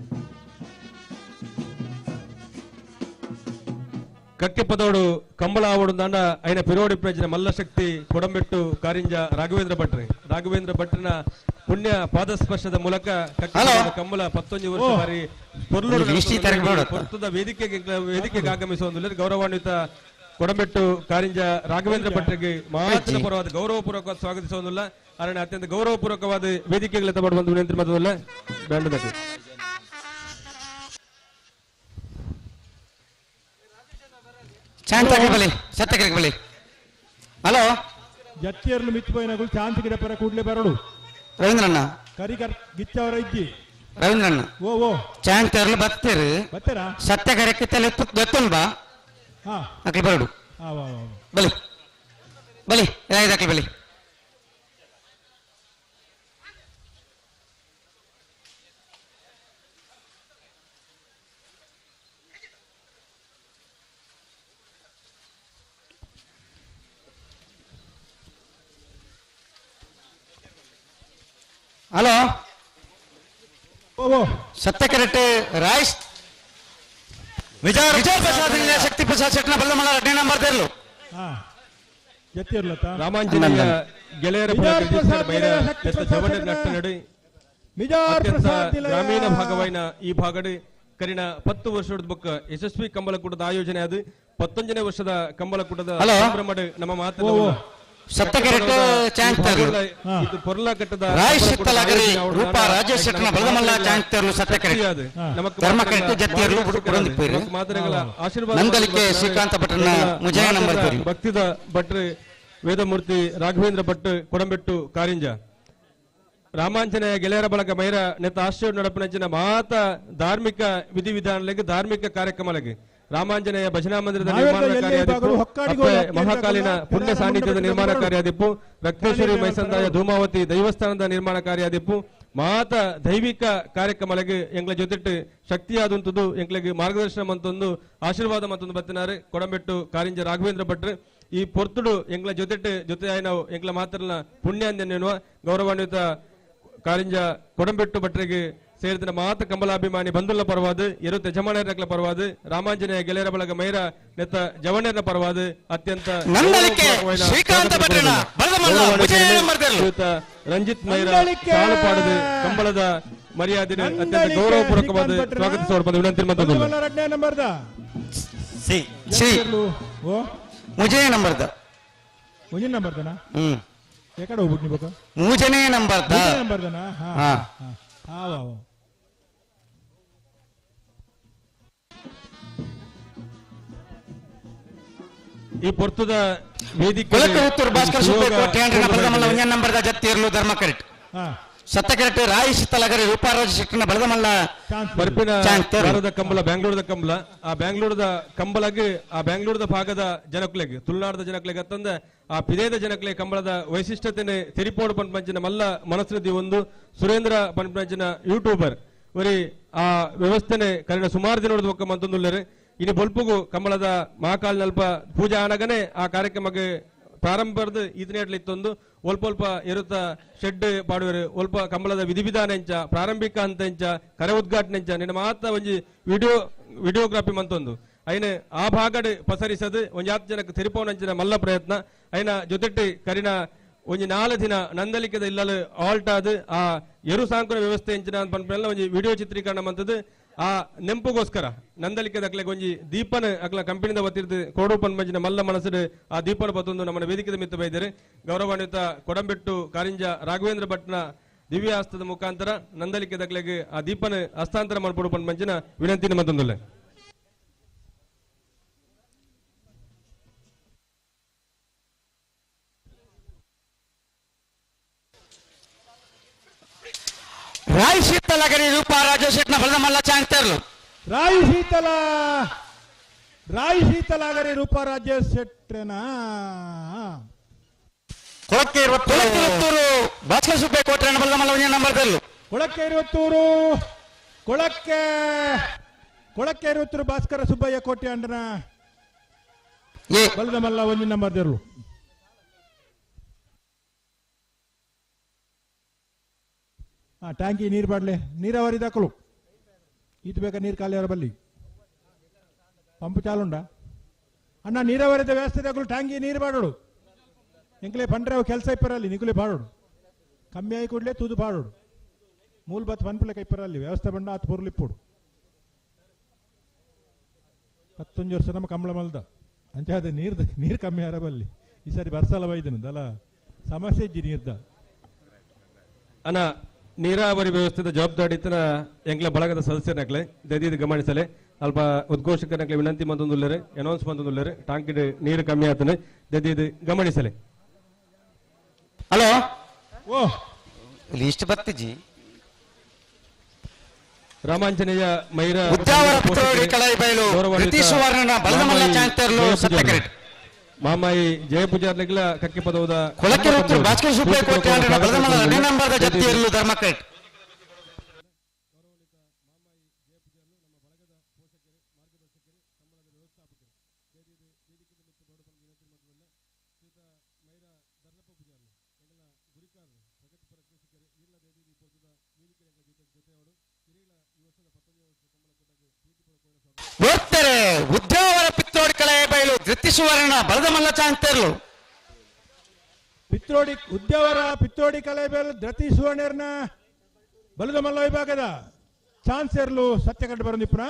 ಕಕ್ಕೆ ಪದೋಡು ಕಂಬಳ ಆವಡು ದಾಂಡ ಐನ ಪಿರೋಡಿ ಪ್ರಜ್ಞೆ ಮಲ್ಲಶಕ್ತಿ ಕೊಡಂಬೆಟ್ಟು ಕಾರಿಂಜ ರಾಘವೇಂದ್ರ ಭಟ್ರೆ ರಾಘವೇಂದ್ರ ಭಟ್ರನ ಪುಣ್ಯ ಪಾದಸ್ಪರ್ಶದ ಮೂಲಕ ಕಕ್ಕೆ ಕಂಬಳ 11 ವರ್ಷ ಬಾರಿ ಪೊರ್ತುದ ವೇದಿಕೆಗೆ ಆಗಮಿಸುವ ಗೌರವಾನ್ವಿತ ಕೊಡಂಬೆಟ್ಟು ಕಾರಿಂಜ ರಾಘವೇಂದ್ರ ಭಟ್ರಿಗೆ ಮಾತ್ರ ಪರವಾದ ಗೌರವಪೂರ್ವಕವಾದ ಸ್ವಾಗತಿಸುವುದಿಲ್ಲ. ಅರಣ್ಯ ಅತ್ಯಂತ ಗೌರವಪೂರ್ವಕವಾದ ವೇದಿಕೆಗಳ ತಗೊಂಡು ವಿನಂತಿ ಮಾತ್ರವಲ್ಲ ಬ್ಯಾಂಡ್ ಹಲೋ ಜತ್ತಿಯರ್ಲು ಮಿಚ್ಚುಪೋಯಿನಗಳು ಚಾನ್ಸ್ ಗಿಡಪರ ಕೂಡ್ಲೆ ಬರಡು ರವೀಂದ್ರಣ್ಣ ಕರಿಕರ್ ಗಿಚ್ಚವರ ಇಜ್ಜಿ ರವೀಂದ್ರಣ್ಣ ಓ ಓ ಚಾಂತರ್ಲು ಬತ್ತೀರು ಬತ್ತೀರಾ ಸತ್ಯಕರಕ್ಕೆ ತಲೆ ದತ್ತುನ್ ಬಾ ಹಾ ಅಕ್ಲಿ ಬರಡು ಹಾ ವಾ ವಾ ಬಲಿ ಬಲಿ ರಾಯ್ದಾಕ್ಲಿ ಬಲಿ. ಹಲೋ ಸತ್ಯಕರೆಟ್ ರಾಯ್ಸ್ ವಿಜಯ ಪ್ರಸಾದ್ ಶಕ್ತಿ ಪ್ರಸಾದ್ ಶೆಟ್ನ ಬಲ್ಲ ಮಲ್ಲ 2 ನಂಬರ್ ತೆರಲು ರಾಮಾಂಜನೇಯ ಗೆಳೆಯರ ಗ್ರಾಮೀಣ ಭಾಗವಾಯಿನ ಈ ಭಾಗಡು ಕರಿನ 10 ವರ್ಷದ ಬೊಕ್ಕ ಯಶಸ್ವಿ ಕಂಬಳಕೂಟದ ಆಯೋಜನೆ ಅದು 19ನೇ ವರ್ಷದ ಕಂಬಳಕೂಟದ ಸಂಭ್ರಮಡ್ ನಮ್ಮ ಮಾತನ್ನು ಭಕ್ತಿದ ಭಟ್ರು ವೇದಮೂರ್ತಿ ರಾಘವೇಂದ್ರ ಭಟ್ ಕೊಡಂಬೆಟ್ಟು ಕಾರಿಂಜ ರಾಮಾಂಜನೇಯ ಗೆಳೆಯರ ಬಳಗ ಮೈರ ನೆತ್ತ ಆಶ್ರಯ ನಡಪಿನಂಚಿನ ಮಾತ ಧಾರ್ಮಿಕ ವಿಧಿವಿಧಾನಗಳಿಗೆ ಧಾರ್ಮಿಕ ಕಾರ್ಯಕ್ರಮಗಳಿಗೆ ರಾಮಾಂಜನೇಯ ಭಜನಾ ಮಂದಿರದ ನಿರ್ಮಾಣ ಕಾರ್ಯಾದಿಪ್ಪು, ಮಹಾಕಾಲಿನ ಪುಣ್ಯ ಸಾನ್ನಿಧ್ಯದ ನಿರ್ಮಾಣ ಕಾರ್ಯಾದಿಪ್ಪು, ರಕ್ತೇಶ್ವರಿ ಮೈಸಂದಾಯ ಧೂಮಾವತಿ ದೈವಸ್ಥಾನದ ನಿರ್ಮಾಣ ಕಾರ್ಯಾದಿಪ್ಪು, ಮಾತ ದೈವಿಕ ಕಾರ್ಯಕ್ರಮಗಳಿಗೆ ಎಂಗ್ಲ ಜೊತೆಟ್ಟು ಶಕ್ತಿಯಾದಂಥದ್ದು ಎಂಗ್ಲಿಗೆ ಮಾರ್ಗದರ್ಶನ ಮಂತೊಂದು ಆಶೀರ್ವಾದ ಮತ್ತೊಂದು ಬತ್ತಿನಾರೆ ಕೊಡಂಬೆಟ್ಟು ಕಾರಿಂಜ ರಾಘವೇಂದ್ರ ಭಟ್ರು ಈ ಪೊರ್ತುಡು ಎಂಗ್ಲ ಜೊತೆಟ್ಟು ಜೊತೆ ನಾವು ಎಂಗ್ಲ ಮಾತ್ರನ ಪುಣ್ಯ ಅಂದೆನ್ನುವ ಗೌರವಾನ್ವಿತ ಕಾರಿಂಜ ಕೊಡಂಬೆಟ್ಟು ಭಟ್ರಿಗೆ ಸೇರಿದ ಮಾತ ಕಂಬಲಾಭಿಮಾನಿ ಬಂಧುಲ ಪರವಾದ ಇರುತ್ತ ಯಜಮಾನರ ಪರವಾದ ರಾಮಾಂಜನೇಯ ಗೆಳೆಯರ ಬಳಗ ಮೈರ ನೆತ್ತ ಜವಣ್ಯರ ಪರವಾದ ಅತ್ಯಂತ ರಂಜಿತ್ ಮೈರ ಪಾಡದ ಕಂಬಳದ ಮರ್ಯಾದೆ ಅತ್ಯಂತ ಗೌರವಪೂರ್ವಕವಾದ ಸ್ವಾಗತಿಸುವ ವಿನಂತಿ ಈ ಪೊರ್ತುದ ವೇದಿಕೆ ಭಾಸ್ಕರ್ ಜತ್ತಿರ್ಲು ಧರ್ಮ ಕರೆಕ್ಟ್ ಸತ್ತಕರೆಟ್ ರಾಯಿ ಸಿತ್ತಲಗರಿ ರೂಪಾರಾಜ ಶೆಟ್ಟಿನ ಬಳದಮಲ್ಲ ಬರ್ಪಿನ ಭಾರತ ಕಂಬಳ ಬ್ಯಾಂಗ್ಳೂರದ ಕಂಬಳ ಆ ಬ್ಯಾಂಗ್ಳೂರದ ಕಂಬಳಗೆ ಆ ಬ್ಯಾಂಗ್ಳೂರದ ಭಾಗದ ಜನಕ್ಲೆಗ್ ತುಳುನಾಡದ ಜನಕ್ಲೆಗ್ ಅತ್ತಂದ ಆ ಪಿದೇದ ಜನಕ್ಲೆ ಕಂಬಳದ ವೈಶಿಷ್ಟ್ಯತೆನೆ ತೆರಿಪೋಡು ಪನ್ಪಂಚಿನ ಮಲ್ಲ ಮನಸ್ಸಿನ ಒಂದು ಸುರೇಂದ್ರ ಪನ್ಪಂಚಿನ ಯೂಟ್ಯೂಬರ್ ಒರಿ ಆ ವ್ಯವಸ್ಥೆನೆ ಕನ್ನಡ ಸುಮಾರು ದಿನದ ಒಕ್ಕ ಮಂತೊಂದುಲ್ಲರು ಇನಿ ಬೊಲ್ಪುಗು ಕಂಬಳದ ಮಹಾಕಾಲಿನಲ್ಪ ಪೂಜಾ ಆನಗನೆ ಆ ಕಾರ್ಯಕ್ರಮಕ್ಕೆ ಪ್ರಾರಂಭದ ಈತನೇಟ್ಲ ಇತ್ತೊಂದು ಒಲ್ಪ ಒಲ್ಪ ಇರುತ್ತ ಶೆಡ್ ಪಾಡುವರು ಒಲ್ಪ ಕಂಬಳದ ವಿಧಿವಿಧಾನ ಎಂಚ ಪ್ರಾರಂಭಿಕ ಹಂತ ಎಂಚ ಕರೆ ಉದ್ಘಾಟನೆ ಎಂಚ ನಿನ್ನ ಮಾತ ಒಂಜಿ ವಿಡಿಯೋಗ್ರಾಫಿ ಮಂತೊಂದು ಐನ ಆ ಭಾಗಡ್ ಪಸರಿಸದು ಒಂಜಿ ಆತ್ ಜನಕ್ಕೆ ತೆರಿಪೋನಂಚಿನ ಮಲ್ಲ ಪ್ರಯತ್ನ ಐನ ಜೊತೆಟ್ಟಿ ಕರಿನ ಒಂಜಿ 4 ದಿನ ನಂದಲಿಕದ ಇಲ್ಲಲು ಆಲ್ಟ್ ಆದ್ ಆ ಎರು ಸಾಂಕುನ ವ್ಯವಸ್ಥೆ ಎಂಚಿನ ಪನ್ಪೆಲ್ಲ ಒಂಜಿ ವಿಡಿಯೋ ಚಿತ್ರೀಕರಣ ಮಂತದ್ದು ಆ ನೆಂಪುಗೋಸ್ಕರ ನಂದಲಿಕದ ಅಕ್ಲೆಗ್ ಒಂಜಿ ದೀಪನ ಅಕ್ಲ ಕಂಪನಿದ ವತಿರ್ದು ಕೋಡು ಪನ್ಪಂಚಿನ ಮಲ್ಲ ಮನಸ್ಸು ಆ ದೀಪನ ಬತ್ತೊಂದು ನಮ್ಮ ವೇದಿಕೆದ ಮಿತ್ತ ಬೈದರೆ ಗೌರವಾನ್ವಿತ ಕೊಡಂಬೆಟ್ಟು ಕಾರಿಂಜ ರಾಘವೇಂದ್ರ ಭಟ್ನ ದಿವ್ಯ ಹಸ್ತದ ಮುಖಾಂತರ ನಂದಲಿಕದ ಅಕ್ಲೆಗ್ ಆ ದೀಪನ ಹಸ್ತಾಂತರ ಮಾಡ್ಕೊಡು ಪನ್ಪಂಚಿನ ವಿನಂತಿನ ಮತ್ತೊಂದುಲ್ಲೆ. ರಾಯ್ ಶೀತಲಗರಿ ರೂಪ ರಾಜಶೆಟ್ನ ಬಲದಮಲ್ಲ ಚಾಂಗ್ತರ್ಲು ರಾಯ್ ಶೀತಲ ರಾಯ್ ಶೀತಲಾಗರಿ ರೂಪ ರಾಜೇಶ್ ಶೆಟ್ರನ ಕೊಳಕ್ಕೆ ಭಾಸ್ಕರ ಸುಬ್ಬೆ ಕೋಟ್ರನ ಬಲದಮಲ್ಲ ಒಂದೇ ನಂಬರ್ ತೆರಲು ಕೊಳಕ್ಕೆ ಇರುವತ್ತೂರು ಕೊಳಕ್ಕೆ ಕೊಳಕ್ಕೆ ಇರುತ್ತರು ಭಾಸ್ಕರ ಸುಬ್ಬಯ್ಯ ಕೋಟೆ ಅಂಡನ ಬಲದ ಮಲ್ಲ ಒಂಜಿ ನಂಬರ್ ದೇರ್ಲು. ಟ್ಯಾಂಕಿ ನೀರು ಬಾಡ್ಲೆ ನೀರಾವರಿ ದಾಖಲು ಈತ ಬೇಕಾ ನೀರು ಖಾಲಿ ಅವರ ಬಲ್ಲಿ ಪಂಪ್ ಚಾಲುಂಡ ಅಣ್ಣ ನೀರಾವರಿದ ವ್ಯವಸ್ಥೆ ದಾಖಲು ಟ್ಯಾಂಕಿ ನೀರು ಬಾಡೋಡು ಎಂಕ್ಲೆ ಪಂಡ್ರೆ ಅವು ಕೆಲಸ ಇಪ್ಪರಲ್ಲಿ ನಿಕುಲೆ ಬಾಡೋಡು ಕಮ್ಮಿ ಆಗಿ ಕೂಡಲೇ ತೂದು ಬಾಡೋಡು ಮೂಲ ಬತ್ ಪನ್ಪುಲೆ ಕೈಪರಲ್ಲಿ ವ್ಯವಸ್ಥೆ ಬಂಡ ಆತು ಪೊರ್ಲಿಪ್ಪೋಡು 11 ವರ್ಷ ನಮ್ಮ ಕಂಬಳ ಮಲ್ದ ಅಂಚಾದ ನೀರು ನೀರು ಕಮ್ಮಿ ಆರ ಬಲ್ಲಿ ಈ ಸಾರಿ ಬರ್ಸಲ ಬೈದನದಲ್ಲ ಸಮಸ್ಯೆ ಇಜ್ಜಿ ನೀರ್ದ. ಅಣ್ಣ ನೀರಾವರಿ ವ್ಯವಸ್ಥೆದ ಜವಾಬ್ದಾರಿತನ ಎಂಗ್ಲ ಬಳಗದ ಸದಸ್ಯರನಕ್ಲೆ ದಯದೀದು ಗಮನಿಸಲೆ ಅಲ್ಪ ಉದ್ಘೋಷಕರನಕ್ಲೆ ವಿನಂತಿ ಮಂತೊಂದುಲ್ಲೆರೆ ಅನೌನ್ಸ್ ಮಂತೊಂದುಲ್ಲೆರೆ ಟಾಂಕಿಡ್ ನೀರು ಕಮ್ಮಿ ಆತನೆ ದಯದೀದು ಗಮನಿಸಲೆ. ಹಲೋ ಓ ಲಿಸ್ಟ್ ಬರ್ತಿಜಿ. ರಾಮಾಂಜನೇಯ ಮೈರ ಮಾಮಾಯಿ ಜಯ ಪೂಜಾರ್ಲಿಗ್ಲ ಕಕ್ಕೆ ಪದವದ ಉದ್ಯಾವರ ಪಿತ್ರೋಡಿ ಕಲೆ ಬಯಲು ಧೃತಿ ಸುವರ್ಣ ಬಲದ ಮಲ್ಲ ಚಾಂತರ್ಲು. ಪಿತ್ರೋಡಿ ಉದ್ಯಾವರ ಪಿತ್ರೋಡಿ ಕಲೆ ಬಯಲು ಧೃತಿ ಸುವರ್ಣರ್ನ ಬಲದ ಮಲ್ಲ ವಿಭಾಗದ ಚಾನ್ಸರ್ಲು ಸತ್ಯ ಕಂಡು ಬರಂದಿಪ್ಪುನ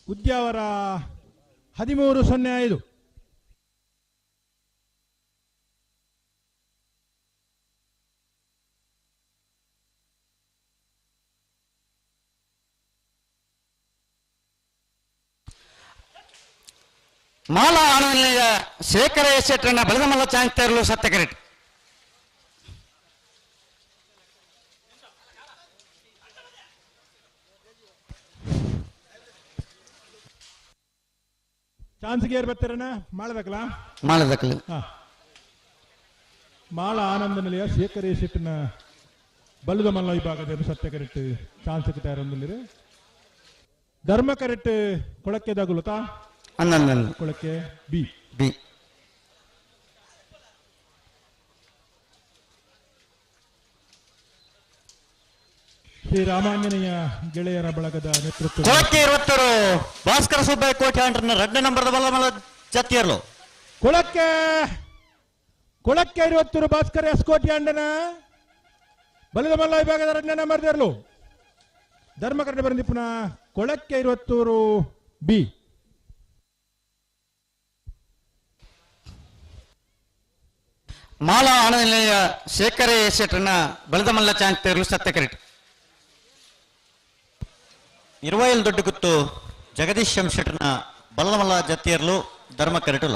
ಉದ್ಯಾವರ 13.05. ಮಾಲಾ ಆನಂದನಿಯ ಶೇಖರ ಶೆಟ್ಟರನ್ನ ಬಲದ ಮಲ್ಲ ಚಾಂತರ್ಲು ಸತ್ಯ ಕರೆಕ್ಟ್. Chance gear ಬರ್ತಾರಣ ಮಾಡಬೇಕಲ್ಲ ಮಾಡಬೇಕಲ್ಲ. ಮಾಳ ಆನಂದ ನಿಲಯ ಶೇಖರ ಶೆಟ್ಟನ ಬಲದ ಮಲ್ಲ ವಿಭಾಗದ ಸತ್ಯ ಕರೆಕ್ಟ್ ಚಾನ್ಸ್ ತಯಾರೊಂದಿಲ್ಲಿದೆ. ಧರ್ಮ ಕರೆಕ್ಟ್ ಕೊಳಕ್ಕೆ ದಾಗುಲತಾ ಕೊಳಕ್ಕೆ ಬಿ ಬಿ. ಶ್ರೀ ರಾಮಾಂಜನೇಯ ಗೆಳೆಯರ ಬಳಗದ ನೇತೃತ್ವ ಕೊಳಕ್ಕೆ ಇರುತ್ತರು ಭಾಸ್ಕರ ಸುಬ್ಬಯ್ಯ ಕೋಟೆ ಅಂಡ್ರನ್ನ 2ನೇ ನಂಬರ್ದ ಬಲಮಲ ಜತ್ತಿಯರ್ಲು. ಕೊಳಕ್ಕೆ ಕೊಳಕ್ಕೆ ಇರುವತ್ತರು ಭಾಸ್ಕರ ಎಸ್ ಕೋಟಿ ಅಂಡನ ಬಲದ ಮಲ್ಲ ವಿಭಾಗದ 2ನೇ ನಂಬರ್ದಿರಲು. ಧರ್ಮಕರಣ ಬರಂದಿಪ್ಪುನ ಕೊಳಕ್ಕೆ ಇರುವತ್ತೂರು ಬಿ. ಮಾಲಾ ಆನಂದನಿಯ ಶೇಖರ ಶೆಟ್ಟರನ್ನ ಬಲದ ಮಲ್ಲ ಚಾಂತರ್ಲು ಸತ್ಯ ಕರೆಕ್ಟ್. ಇರುವೈಲ್ ದೊಡ್ಡ ಗುತ್ತು ಜಗದೀಶ್ ಎಂ ಶೆಟ್ಟರ್ನ ಬಲದಮಲ್ಲ ಜತ್ತಿಯರ್ಲು ಧರ್ಮ ಕರೆಟುಲ.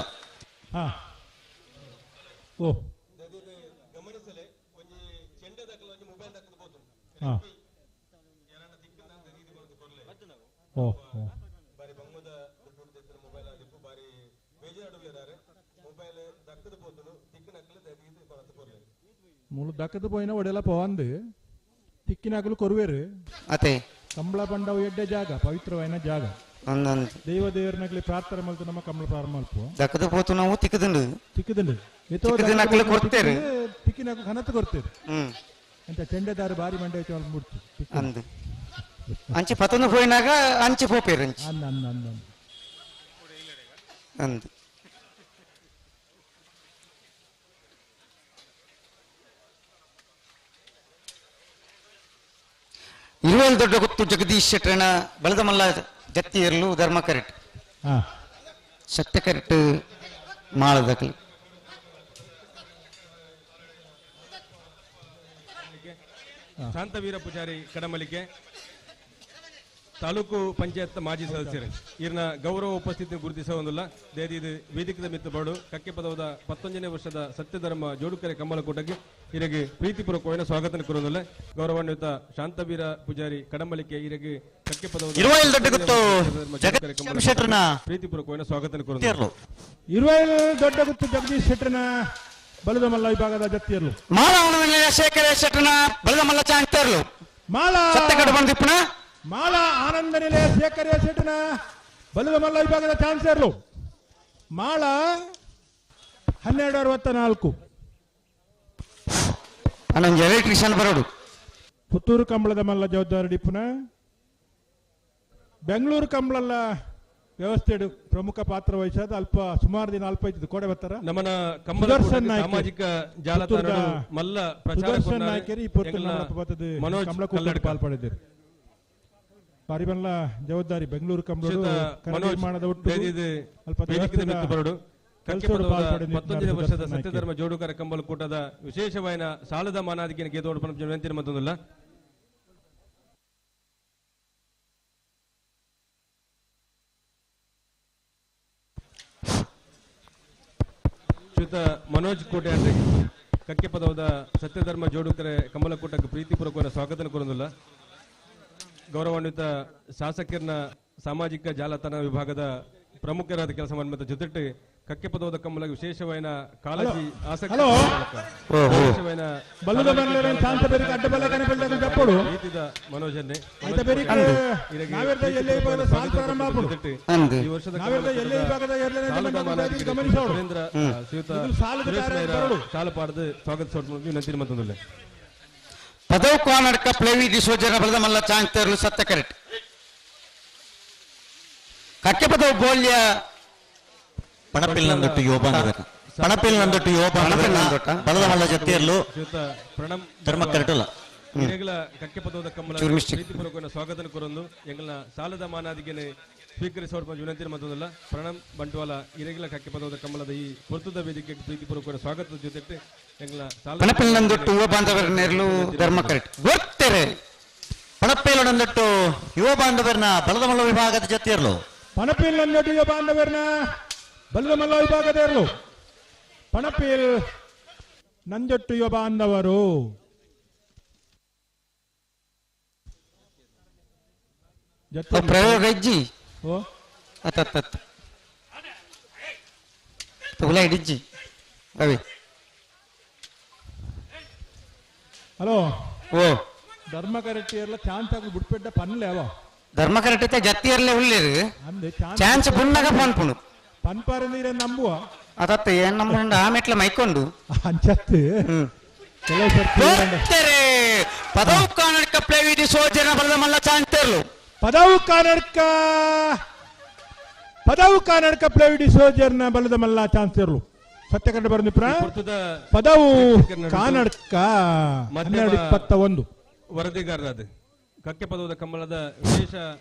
ಮೂಲು ದಕ್ಕದ ಪೋಯಿನ ಒಡೆಲ ಪೋವಂದು ತಿಕ್ಕಿನಾಗಲು ಕೊರುವೇರು ಅತೆ ಕಂಬಳ ಬಂಡವು ಎಡ್ಡೆ ಜಾಗ ಪವಿತ್ರವಾಯಿನ ಜಾಗ ದೈವ ದೇವರನಗಲಿ ಪ್ರಾರ್ಥನೆ ಮಲ್ತು ನಮ್ಮ ಕಂಬಳ ಪ್ರಾರಂಭ ಮಲ್ಪ ದಕ್ಕದ ಪೋತು ನಾವು ತಿಕ್ಕದಂಡು ತಿಕ್ಕದಂಡು ತಿಕ್ಕದನಕಲು ಕೊಡ್ತೇರು ತಿಕ್ಕಿನಾಗಲು ಕನತು ಕೊಡ್ತೇರು ಅಂತ ಚೆಂಡೆದಾರು ಬಾರಿ ಮಂಡೆ ಮುಡ್ತು ಅಂದು ಅಂಚೆ ಪತಂದು ಪೋಯಿನಾಗ ಅಂಚೆ ಪೋಪೇರು ಅಂಚೆ ಅಂದ ಅಂದ ಅಂದ ಅಂದು ಇರುವಲ್ ದೊಡ್ಡ ಗೊತ್ತು ಜಗದೀಶ್ ಶೆಟ್ಟರನ ಬಲದಮಲ್ಲ ಜತ್ತಿಯರ್ಲು ಧರ್ಮ ಕರೆಕ್ಟ್ ಸತ್ಯ ಕರೆಕ್ಟ್ ಮಾಳದಕಲು. ಶಾಂತವೀರ ಪೂಜಾರಿ ಕಡಮಲಿಕೆ ತಾಲೂಕು ಪಂಚಾಯತ್ ಮಾಜಿ ಸದಸ್ಯರು ಇರ್ನ ಗೌರವ ಉಪಸ್ಥಿತಿ ಗುರುತಿಸುವುದಿಲ್ಲ. ದೇದಿದು ವೇದಿಕದ ಮಿತ್ತು ಬಾಡು ಕಕ್ಕೆ ಪದವದ 19ನೇ ವರ್ಷದ ಸತ್ಯಧರ್ಮ ಜೋಡುಕೆರೆ ಕಂಬಳಕೂಟಕ್ಕೆ ಇರಗೆ ಪ್ರೀತಿಪೂರ್ವಕವಾದ ಸ್ವಾಗತ ಕೋರುವುದಿಲ್ಲ. ಗೌರವಾನ್ವಿತ ಶಾಂತವೀರ ಪೂಜಾರಿ ಕಡಂಬಲಿಕೆ ಇರಗೆ ಕಕ್ಕೆ ಪದವದ ಪ್ರೀತಿಪೂರ್ವಕವಾದ ಸ್ವಾಗತ ಕೋರುವುದಿಲ್ಲ. ಇರುವೈಲ್ ದೊಡ್ಡ ಗುತ್ತು ಜಗದೀಶ್ ಶೆಟ್ಟರ್ನ ಬಲದ ಮಲ್ಲ ವಿಭಾಗದ ಜತ್ತಿಯರ್ಲು ಮಾಲ ಶೇಖರ ಶೆಟ್ಟರ್ನ ಬಲದ ಮಲ್ಲ ಚಾಂತರ್ಲು ಮಾಲ ಸತ್ಯಗಡ ಬಂದಿಪ್ಪಣ ಮಾಳ ಆನಂದ ನಿಲಯ ಶೇಖರ್ ಶೆಟ್ಟನ ಬಲದ ಮಲ್ಲ ವಿಭಾಗದ ಚಾನ್ಸರ್ಲು ಮಾಳ 12:64. ಅಣ್ಣ ಎಲೆಕ್ಟ್ರಿಷಿಯನ್ ಬರೋಡು. ಪುತ್ತೂರು ಕಂಬಳದ ಮಲ್ಲ ಜವಾಬ್ದಾರಿ ಡಿಪ್ಪುನ ಬೆಂಗಳೂರು ಕಂಬಳಲ್ಲ ವ್ಯವಸ್ಥೆ ಪ್ರಮುಖ ಪಾತ್ರ ವಹಿಸಾದ ಅಲ್ಪ ಸುಮಾರು ದಿನ ಅಲ್ಪ ಇದ್ದು ಕೋಡೆ ಬರ್ತಾರ ನಮನ ಕಂಬಳ ಸಾಮಾಜಿಕ ಜಾಲತಾಣ ಮಲ್ಲ ಪ್ರಚಾರ ಸುದರ್ಶನ್ ನಾಯ್ಕರು ಈ ಪೊತ್ತು ಮನೋಜ್ ಕಂಬಳ ಪಾಲ್ಪಡೆದಿರು. ಬಾರಿ ಜವಾಬ್ದಾರಿ ಬೆಂಗಳೂರು ಕಂಬಳ ನಿರ್ಮಾಣದ ಒಟ್ಟು ಅಲ್ಪ ಬರೋಡು. 19 ವರ್ಷದ ಸತ್ಯಧರ್ಮ ಜೋಡುಕರ ಕಂಬಳಕೂಟದ ವಿಶೇಷವಾದ ಸಾಲದ ಮಾನಾದಿಗೆ ಗೇದೋಡು ವಿನಂತಿ ಮತ್ತೊಂದಿಲ್ಲ. ಶ್ರೀಯುತ ಮನೋಜ್ ಕೋಟೆ ಕಕ್ಕೆ ಪದವದ ಸತ್ಯಧರ್ಮ ಜೋಡುಕರೆ ಕಂಬಳಕೂಟಕ್ಕೆ ಪ್ರೀತಿಪೂರ್ವಕವಾದ ಸ್ವಾಗತ ಕೋರುವುದಿಲ್ಲ. ಗೌರವಾನ್ವಿತ ಶಾಸಕರನ್ನ ಸಾಮಾಜಿಕ ಜಾಲತಾಣ ವಿಭಾಗದ ಪ್ರಮುಖರಾದ ಕೆಲಸ ಮಾಡುವ ಜೊತೆಗೆ ಕಕ್ಕೆ ಪದವದ ಕಂಬಳ ವಿಶೇಷವಾದ ಕಾಳಜಿ ಆಸಕ್ತಿ ಮನೋಜನ್ನೇ ಈ ವರ್ಷದ ಸಾಲಪಾಡದು ಸ್ವಾಗತ ವಿನಂತಿ ಮತ್ತೊಂದಿಲ್ಲ. ಪದವು ಕೋನಡ್ಕ ಪ್ಲೇವಿ ಡಿಸೋಜನ ಬಲದ ಮಲ್ಲ ಚಾಂಗ್ ಸತ್ಯ ಕರೆಕ್ಟ್. ಕಕ್ಕೆ ಪದವು ಬೋಲ್ಯ ಪಣಪಿಲ್ ನಂದೊಟ್ಟು ಯೋಬಾನಗರ ಪಣಪಿಲ್ ನಂದೊಟ್ಟು ಯೋಬಾನಗರ ಬಲದ ಮಲ್ಲ ಜೊತೆಯಲ್ಲೂ ಧರ್ಮ ಕರೆಟಲ್ಲ. ಕಕ್ಕೆ ಪದವದ ಕಂಬಳ ಪ್ರೀತಿಪೂರ್ವಕ ಸ್ವಾಗತ ಕೋರೊಂದು ಎಂಗಳ ಸಾಲದ ಮಾನಾದಿಗೆ ಸ್ವೀಕರಿಸುವ ವಿನಂತಿ ಮತ್ತೊಂದಲ್ಲ. ಪ್ರಣಮ್ ಬಂಟ್ವಾಲ ಇರೆಗಳ ಕಕ್ಕೆ ಪದವದ ಕಂಬಳದ ಈ ಪೊರ್ತದ ವೇದಿಕೆ ಪ್ರೀತಿಪೂರ್ವಕ ಸ್ವಾಗತದ ಜೊತೆ ಎಂಗಳ ಪಣಪಿಲ್ ನಂದೊಟ್ಟು ಯುವ ಬಾಂಧವರ ನೆರಳು ಧರ್ಮ ಕರೆಕ್ಟ್ ಗೊತ್ತೇರೆ. ಪಣಪಿಲ್ ನಂದೊಟ್ಟು ಯುವ ಬಾಂಧವರನ್ನ ಬಲದ ಮಲ್ಲ ವಿಭಾಗದ ಜೊತೆಯಲ್ಲೂ ಪಣಪಿಲ್ ನಂದೊಟ್ಟು ಯುವ ಬಾಂಧವರನ್ನ ಬಲದ ಮಲ್ಲ ವಿಭಾಗದ ಇರಲು ಪಣಪಿಲ್ ನಂಜೊಟ್ಟು ಯುವ ಬಾಂಧವರು ಪ್ರಯೋಗ ಇಜ್ಜಿ ಅತ್ತ ಇಜ್ಜಿ ರವಿ. ಹಲೋ ಓ ಧರ್ಮ ಕರೆಕ್ಟ್ ಇರಲ್ಲ ಚಾನ್ಸ್ ಆಗಿ ಬಿಟ್ಬಿಟ್ಟ ಪನ್ಲೆ ಅವ ಧರ್ಮ ಕರೆಕ್ಟ್ ಜತ್ತಿ ಇರಲೇ ಉಳ್ಳೇರು ಚಾನ್ಸ್ ಪುಣ್ಣಗ ಫೋನ್ ಪುಣು ಪನ್ಪಾರಂದ್ರೆ ನಂಬುವ ಅದತ್ತ ಏನ್ ನಮ್ಮ ಆಮೆಟ್ಲ ಮೈಕೊಂಡು ಅಂಚತ್ತು ಕೆಲವು ಸರ್ತಿ ಪದವು ಕಾನಡ್ಕ ಪ್ಲೇವಿಡಿ ಸೋಜನ ಬಲದ ಮಲ್ಲ ಚಾನ್ಸ್ ಪದವು ಕಾನಡ್ಕ ಪದವು ಕಾನಡ್ಕ ಪ್ಲೇವಿಡಿ ಸೋಜರ್ನ ಬಲದ ಮಲ್ಲ ಚಾನ್ಸ್ ಇರಲು ಸತ್ಯ ಕಂಡು ಬರಂದಿಪ್ರ ಪದವು ಕಾನಡ್ಕ 12:21. ವರದಿಗಾರರಾದ ಕಕ್ಕೆ ಪದವದ ಕಂಬಳದ ವಿಶೇಷ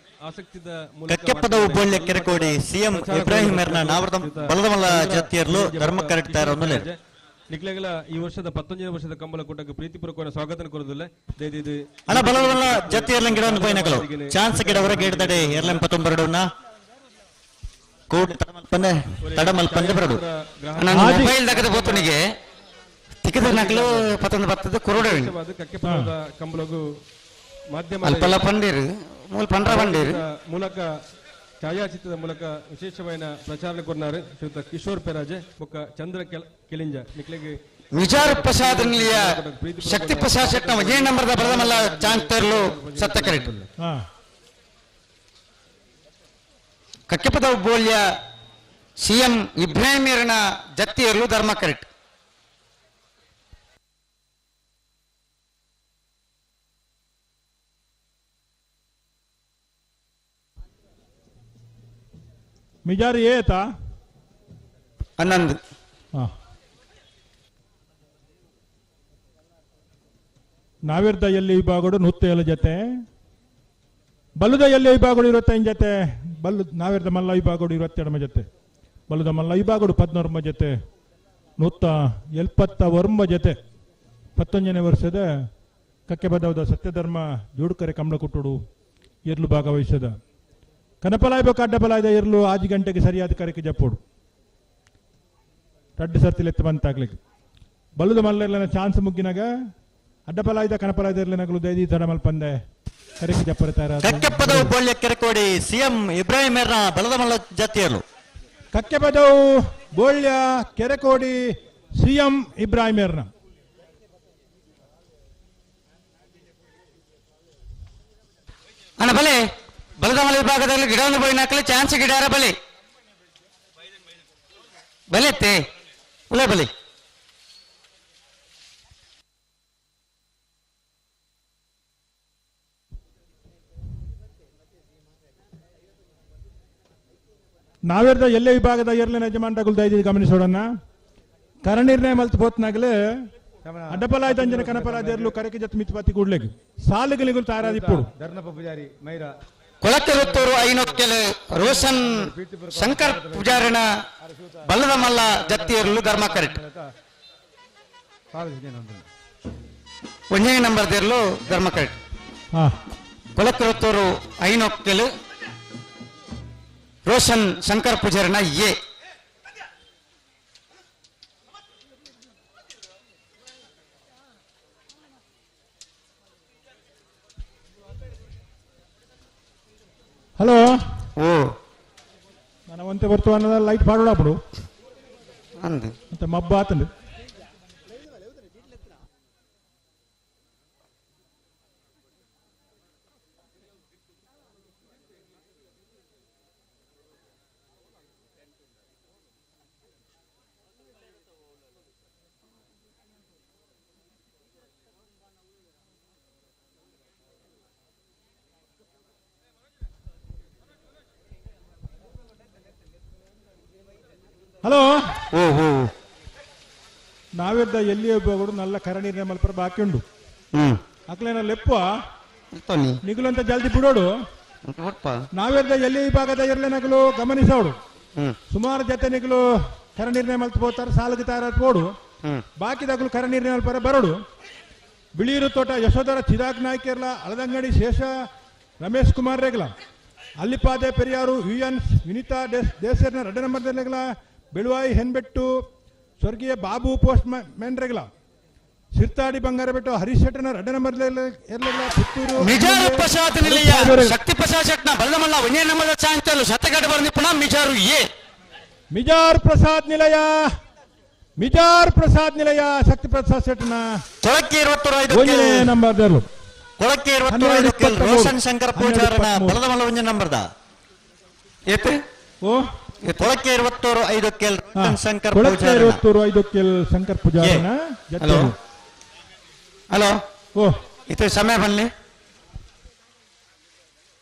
ಆಸಕ್ತಿದ ಕಕ್ಕೆ ಪದವು ಬೋಳ್ಯ ಕೆರೆಕೋಡಿ ಸಿಎಂ ಇಬ್ರಾಹಿಂ ಎರ್ನ ನಾವರದ ಬಲದ ಮಲ್ಲ ಜಾತಿಯರ್ಲು ಧರ್ಮ ಕರೆಕ್ಟ್ ತಯಾರೊಂದಲೇ ನಿಕ್ಲೆಗಳ ಈ ವರ್ಷದ 19 ವರ್ಷದ ಕಂಬಳ ಕೂಟಕ್ಕೆ ಪ್ರೀತಿಪೂರ್ವಕ ಸ್ವಾಗತ ಕೋರುವುದಿಲ್ಲ. ಅಣ್ಣ ಬಲದ ಮಲ್ಲ ಜಾತಿಯರ್ಲ ಗಿಡವನ್ನು ಪೈನಕಲು ಚಾನ್ಸ್ ಗಿಡವರ ಗೇಡ್ದಡೆ ಎರ್ಲ 29 ಕೋಟಿ ತಡಮಲ್ಪಂದೆ ತಡಮಲ್ಪಂದೆ ಬರಡು. ಮೊಬೈಲ್ ದಗದ ಬೋತನಿಗೆ ತಿಕ್ಕದ ನಕಲು ಪತ್ತೊಂದು ಬತ್ತದ ಕುರುಡ ಕಕ್ಕೆ ಪದವದ ಕಂಬಳಗು ಮಾಧ್ಯಮ ಅಲ್ಪಲ್ಲ ಪಂಡೀರು ಮೂಲ ಪಂಡ್ರ ಪಂಡೀರು ಮೂಲಕ ಛಾಯಾಚಿತ್ರದ ಮೂಲಕ ವಿಶೇಷವಾದ ಪ್ರಚಾರ ಕೊರ್ನಾರು ಶ್ರೀಯುತ ಕಿಶೋರ್ ಪೆರಾಜೆ ಬೊಕ್ಕ ಚಂದ್ರ ಕೆಲಿಂಜ ನಿಕ್ಲೆಗೆ ವಿಚಾರ ಪ್ರಸಾದ್ ನಿಲಿಯ ಶಕ್ತಿ ಪ್ರಸಾದ್ ಶೆಟ್ಟ ವಿಜಯ ನಂಬರ್ದ ಬರದಮಲ್ಲ ಚಾನ್ಸ್ ತರಲು ಸತ್ಯ ಕರೆಕ್ಟ್. ಕಕ್ಕೆಪದ ಬೋಲ್ಯ ಸಿಎಂ ಇಬ್ರಾಹಿಂ ಜತ್ತಿಯರ್ಲು ಧರ್ಮ ಕರೆಕ್ಟ್. ಮಿಜಾರಿ ಏತಾ 11. ನಾವಿರ್ದ ಎಲ್ಲಿ ವಿಭಾಗಡು 107 ಜೊತೆ ಬಲ್ಲುದ ಎಲ್ಲಿ ವಿಭಾಗಡು 25 ಜೊತೆ ಬಲ್ಲು ನಾವಿರ್ದ ಮಲ್ಲ ವಿಭಾಗಡು 22 ಜೊತೆ ಬಲ್ಲುದ ಮಲ್ಲ ವಿಭಾಗಡು 16 ಜೊತೆ 179 ಜೊತೆ 19ನೇ ವರ್ಷದ ಕಕ್ಕೆ ಬದವದ ಸತ್ಯಧರ್ಮ ಜೋಡುಕರೆ ಕಂಬಳಕುಟ್ಟುಡು ಇರ್ಲು ಭಾಗವಹಿಸದ ಕನಪಲಾಯ್ಬೇಕು ಅಡ್ಡಪಲಾಯ್ದ ಇರಲು 5 ಗಂಟೆಗೆ ಸರಿಯಾದ ಕರೆಗೆ ಜಪ್ಪೋಡು ರಡ್ಡು ಸರ್ತಿಲೆತ್ತ ಬಂತಾಗ್ಲಿಕ್ಕೆ ಬಲ್ಲುದ ಮಲ್ಲ ಚಾನ್ಸ್ ಮುಗ್ಗಿನಾಗ ಅಡ್ಡಪಲಾಯ್ದ ಕನಪಲಾಯ್ದ ಇರಲಿನಗಲು ದೈದಿ ತಡಮಲ್ಪಂದೆ ಕರೆಗೆ ಜಪ್ಪರ. ಕಕ್ಕೆಪದವು ಬೋಳ್ಯ ಕೆರೆಕೋಡಿ ಸಿಎಂ ಇಬ್ರಾಹಿಂ ಎರ್ನ ಬಲದ ಮಲ್ಲ ಜಾತಿಯರು ಕಕ್ಕೆಪದವು ಬೋಳ್ಯ ಕೆರೆಕೋಡಿ ಸಿಎಂ ಇಬ್ರಾಹಿಂ ಎರ್ನ ಅಣ್ಣ ಬಲೆ ಬಲದಮಲ ವಿಭಾಗದಲ್ಲಿ ಗಿಡವನ್ನು ಬೋಯಿನಾಕಲೆ ಚಾನ್ಸ್ ಗಿಡಾರ ಬಲೆ ಬಲೆತ್ತೆ ಉಲೆ ಬಲೆ. ನಾವೇರ್ದ ಎಲ್ಲೇ ವಿಭಾಗದ ಎರ್ಲಿನ ಯಜಮಾನ್ರಗಳು ದಯವಿಟ್ಟು ಗಮನಿಸೋಣ. ಕರನಿರ್ಣಯ ಮಲ್ತು ಪೋತ್ನಾಗಲೇ ಅಡ್ಡಪಲಾಯ್ದ ಅಂಜನ ಕನಪಲಾದೇರ್ಲು ಕರಕೆ ಜತ್ ಮಿತ್ಪಾತಿ ಕೂಡ್ಲೆಗ್ ಸಾಲುಗಳಿಗೂ ತಾರಾದಿಪ್ಪುಡು. ಧರ್ಮಪ್ಪ ಪೂಜಾರಿ ಮೈರಾ ಕೊಳಕೆರುತ್ತೂರು ಐನೊಕ್ಕೆಲೆ ರೋಷನ್ ಶಂಕರ್ ಪೂಜಾರಿನ ಬಲ್ಲದ ಮಲ್ಲ ಜತ್ತಿಯರ್ಲು ಧರ್ಮ ಕರೆಕ್ಟ್ ಒಂಜನೇ ನಂಬರ್ ದೇರ್ಲು ಧರ್ಮ ಕರೆಕ್ಟ್. ಕೊಳಕೆರುತ್ತೂರು ಐನೊಕ್ಕೆಲು ರೋಷನ್ ಶಂಕರ್ ಪೂಜಾರಿನ ಎ. ಹಲೋ ಓ ನಾನು ಒಂತೆ ಬರ್ತು ಅನ್ನೋದ ಲೈಟ್ ಪಾಡೋಣ ಅప్పుడు ಅಂದು ಮತ್ತೆ ಮಬ್ಬ ಆತಂದು. ಹಲೋ ಓ ಓ ನಾವೆದ್ದ ಎಲ್ಲಿ ಒಬ್ಬರು ನಲ್ಲ ಕರನೀರಿನ ಮಲ್ಪರ ಬಾಕಿ ಉಂಡು. ಅಕ್ಲೇನ ಲೆಪ್ಪ ನಿಗುಲಂತ ಜಲ್ದಿ ಬಿಡೋಡು. ನಾವೆದ್ದ ಎಲ್ಲಿ ವಿಭಾಗದ ಇರ್ಲೆನಗಲು ಗಮನಿಸೋಡು. ಸುಮಾರು ಜೊತೆ ನಿಗುಲು ಕರನೀರಿನ ಮಲ್ತು ಪೋತಾರೆ ಸಾಲುಗೆ ತಾರ ಪೋಡು. ಬಾಕಿದಾಗಲು ಕರನೀರಿನ ಮಲ್ಪರ ಬರೋಡು. ಬಿಳಿಯರು ತೋಟ ಯಶೋಧರ ಚಿರಾಗ್ ನಾಯ್ಕರ್ಲ ಅಳದಂಗಡಿ ಶೇಷ ರಮೇಶ್ ಕುಮಾರ್ ರೇಗಲ ಅಲ್ಲಿಪಾದೆ ಪೆರಿಯಾರು ಯು ಎನ್ ವಿನಿತಾ ದೇಸರ್ನ 2 ನಂಬರ್ ರೇಗಲ ಬೆಳುವಾಯಿ ಹೆನ್ಬೆಟ್ಟು ಸ್ವರ್ಗೀಯ ಬಾಬು ಪೋಸ್ಟ್ ಮ್ಯಾನ್ ರೇಗಲ ಸಿರ್ತಾಡಿ ಬಂಗಾರಬೆಟ್ಟು ಹರೀಶ್ ಶೆಟ್ಟನ 2 ನಂಬರ್ ಎರ್ಲೆಗಲ ಪುತ್ತೂರು ಮಿಜಾರು ಪ್ರಸಾದ್ ನಿಲಯ ಶಕ್ತಿ ಪ್ರಸಾದ್ ಶೆಟ್ನ ಬಲ್ಲಮಲ್ಲ ಒಂದೇ ನಂಬರ್ ಚಾಂಚಲು ಶತಕಟ ಬರ್ನಿ ಪುನಃ ಮಿಜಾರು ಎ ಮಿಜಾರ್ ಪ್ರಸಾದ್ ನಿಲಯ ಮಿಜಾರ್ ಪ್ರಸಾದ್ ನಿಲಯ ಶಕ್ತಿ ಪ್ರಸಾದ್ ಶೆಟ್ಟನ ಕೊಳಕ್ಕೆ 25 ನಂಬರ್ ದೇರ್ಲು ಕೊಳಕ್ಕೆ 25 ರೋಷನ್ ಶಂಕರ್ ಪೂಜಾರನ ಬಲದಮಲ್ಲ ಒಂದೇ ನಂಬರ್ದ ಏತೆ ಓ ಕೊಳಕ್ಕೆ 25 ಕೆಲ್ ರೋಷನ್ ಶಂಕರ್ ಕೊಳಕ್ಕೆ 25 ಕೆಲ್ ಶಂಕರ್ ಪೂಜಾರನ. ಹಲೋ ಹಲೋ ಓ ಇದು ಸಮಯ ಬನ್ನಿ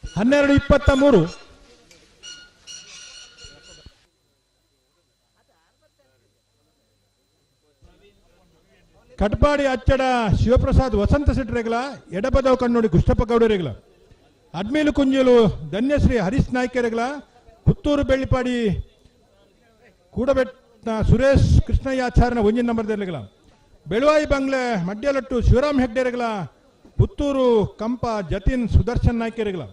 12:23. ಕಟ್ಪಾಡಿ ಅಚ್ಚಡ ಶಿವಪ್ರಸಾದ್ ವಸಂತ ಶೆಟ್ಟರೆಗಲ ಎಡಬದವ್ ಕಣ್ಣೋಡಿ ಗುಷ್ಟಪ್ಪ ಗೌಡರೆಗಲ ಅಡ್ಮೇಲು ಕುಂಜಲು ಧನ್ಯಶ್ರೀ ಹರೀಶ್ ನಾಯ್ಕರೆಗಲ ಪುತ್ತೂರು ಬೆಳ್ಳಿಪಾಡಿ ಕೂಡಬೆಟ್ನ ಸುರೇಶ್ ಕೃಷ್ಣಯ್ಯಾಚಾರ್ಯನ ಒಂಜಿನ ನಂಬರ್ದೆರಗಲ ಬೆಳುವಾಯಿ ಬಂಗ್ಲೆ ಮಡ್ಯಲಟ್ಟು ಶಿವರಾಮ್ ಹೆಗ್ಡೆರೆಗಲ ಪುತ್ತೂರು ಕಂಪ ಜತಿನ್ ಸುದರ್ಶನ್ ನಾಯ್ಕರೆಗಲ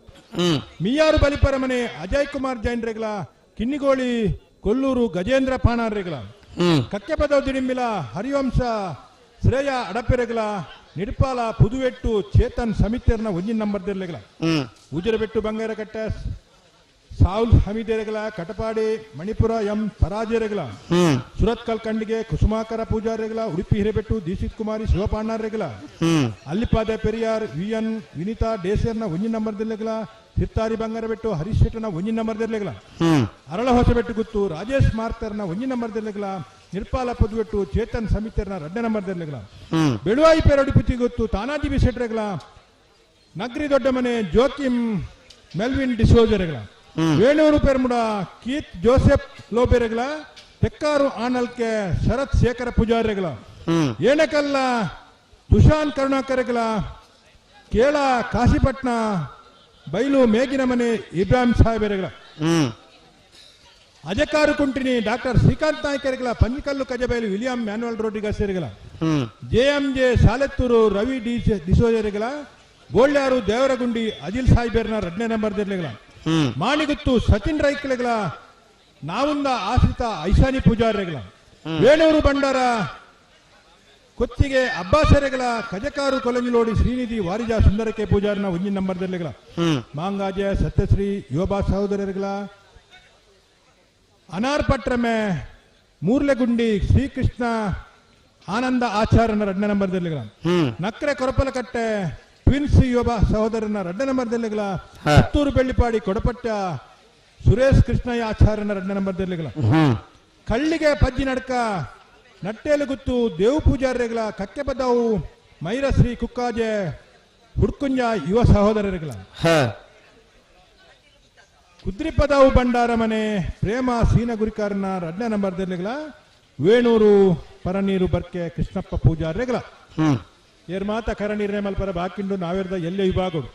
ಮಿಯಾರು ಬಲಿಪರಮನೆ ಅಜಯ್ ಕುಮಾರ್ ಜೈನ್ ರೆಗಲ ಕಿನ್ನಿಗೋಳಿ ಕೊಲ್ಲೂರು ಗಜೇಂದ್ರ ಪಾಣಾರ್ ರೆಗಲ ಕಕ್ಕೆಪದವ್ ದಿಡಿಂಬಿಲ ಹರಿವಂಶ ಶ್ರೇಯ ಅಡಪೆರೆಗಲ ನಿಡ್ಪಾಲ ಪುದುವೆಟ್ಟು ಚೇತನ್ ಸಮಿತಿಯರ್ನ ಒಂಜಿನ ನಂಬರ್ದೆರಗಲ ಉಜಿರಬೆಟ್ಟು ಬಂಗಾರಕಟ್ಟೆ ಸಾವುಲ್ ಹಮೀದೆರೆಗಲ ಕಟಪಾಡಿ ಮಣಿಪುರ ಎಂ ಪರಾಜೆರೆಗಲ ಸುರತ್ಕಲ್ ಕಂಡಿಗೆ ಕುಸುಮಾಕರ ಪೂಜಾರೆಗಲ ಉಡುಪಿ ಹಿರೇಬೆಟ್ಟು ದೀಕ್ಷಿತ್ ಕುಮಾರಿ ಶಿವಪಾಂಡಾರೆಗಲ ಅಲ್ಲಿಪಾದೆ ಪೆರಿಯಾರ್ ವಿ ಎನ್ ವಿನಿತಾ ಡೇಸರ್ನ ಒಂಜಿನ ನಂಬರ್ದೆರಗಲ ಸಿರ್ತಾರಿ ಬಂಗಾರಬೆಟ್ಟು ಹರೀಶ್ ಶೆಟ್ಟನ ಒಂಜಿನ ನಂಬರ್ದೆರಗಲ ಅರಳ ಹೊಸಬೆಟ್ಟು ಗುತ್ತು ರಾಜೇಶ್ ಮಾರ್ತರ್ನ ಒಂಜಿನ ನಂಬರ್ದೆರಗಲ ನಿರ್ಪಾಲ ಪುದುವೆಟ್ಟು ಚೇತನ್ ಸಮಿತಿಯರ್ನ 2 ನಂಬರ್ದೆರಗಲ ಬೆಳುವಾಯಿ ಪೇರೊಡಿ ಪುತ್ತಿ ಗುತ್ತು ತಾನಾಜಿ ಬಿ ಶೆಟ್ಟರೆಗಲ ನಗರಿ ದೊಡ್ಡಮನೆ ಜೋಕಿಮ್ ಮೆಲ್ವಿನ್ ಡಿಸೋಜರೆಗಲ ವೇಣೂರು ಪೆರ್ಮುಡ ಕೀತ್ ಜೋಸೆಫ್ ಲೋಬೆರೆಗಲ ತೆಕ್ಕಾರು ಆನಲ್ಕೆ ಶರತ್ ಶೇಖರ ಪೂಜಾರಿಗಳ ಏಣಕಲ್ಲ ತುಷಾನ್ ಕರುಣಾಕರೆಗಲ ಕೇಳ ಕಾಶಿಪಟ್ನ ಬೈಲು ಮೇಗಿನ ಮನೆ ಇಬ್ರಾಹಿಂ ಸಾಹೇಬರೆಗಳ ಅಜಕಾರು ಕುಂಟಿನಿ ಡಾಕ್ಟರ್ ಶ್ರೀಕಾಂತ್ ನಾಯ್ಕರೆಗಳ ಪಂಜಿಕಲ್ಲು ಕಜಬೈಲು ವಿಲಿಯಂ ಮ್ಯಾನುವಲ್ ರೋಡಿಗಸೆರೆಗಳ J M J Salettur Ravi D ಡಿಸೋಜರೆಗಳ ಗೋಳ್ಯಾರು ದೇವರಗುಂಡಿ ಅಜಿಲ್ ಸಾಹೇಬರ್ನ 2ನೇ ನಂಬರ್ ದೆರ್ಲೆಗಳ ಮಾಣಿಗುತ್ತು ಸಚಿನ್ ರೈಕ್ಲೆಗಳ ನಾವುಂದ ಆಶ್ರಿತ ಐಶಾನಿ ಪೂಜಾರಿಗಳ ವೇಣೂರು ಬಂಡಾರ ಕೊಚ್ಚಿಗೆ ಅಬ್ಬಾಸರೆಗಳ ಕಜಕಾರು ಕೊಲಂಜಿಲೋಡಿ ಶ್ರೀನಿಧಿ ವಾರಿಜಾ ಸುಂದರಕೆ ಪೂಜಾರಿನ ಒಂಜಿನ ನಂಬರ್ ದೆರ್ಲೆಗಳ ಮಾಂಗಾಜೆ ಸತ್ಯಶ್ರೀ ಯೋಬಾ ಸಹೋದರರುಗಳ ಅನಾರ್ಪಟ್ರಮೆ ಮೂರ್ಲೆಗುಂಡಿ ಶ್ರೀಕೃಷ್ಣ ಆನಂದ ಆಚಾರ್ಯನ 2ನೇ ನಂಬರ್ ದೆರ್ಲೆಗಳ ನಕ್ರೆ ಕೊರಪಲಕಟ್ಟೆ ಟ್ವಿನ್ಸ್ ಯುವ ಸಹೋದರನ ರಡ್ಡ ನಂಬರ್ ದೆರ್ಲೆಗಳ ಪುತ್ತೂರು ಬೆಳ್ಳಿಪಾಡಿ ಕೊಡಪಟ್ಟ ಸುರೇಶ್ ಕೃಷ್ಣಯ್ಯ ಆಚಾರ್ಯನ ರಡ್ಡ ನಂಬರ್ ದೆರ್ಲೆಗಳ ಕಳ್ಳಿಗೆ ಪಜ್ಜಿ ನಡ್ಕ ನಟ್ಟೇಲು ಗುತ್ತು ದೇವು ಪೂಜಾರಿಗಳ ಕಕ್ಕೆಪದವು ಮೈರಶ್ರೀ ಕುಕ್ಕಾಜೆ ಹುಡ್ಕುಂಜ ಯುವ ಸಹೋದರರುಗಳ ಕುದ್ರಿಪದವು ಭಂಡಾರ ಮನೆ ಪ್ರೇಮ ಸೀನ ಗುರಿಕಾರನ ರಡ್ಡ ನಂಬರ್ ದೆರ್ಲೆಗಳ ವೇಣೂರು ಪರನೀರು ಬರ್ಕೆ ಕೃಷ್ಣಪ್ಪ ಪೂಜಾರಿಗಳ ಏರ್ ಮಾತ ಕರನೀರ್ನೆ ಮಲ್ಪರ ಬಾಕಿಂಡು ನಾವೇರ್ದ ಎಲ್ಲೆ ವಿಭಾಗಡು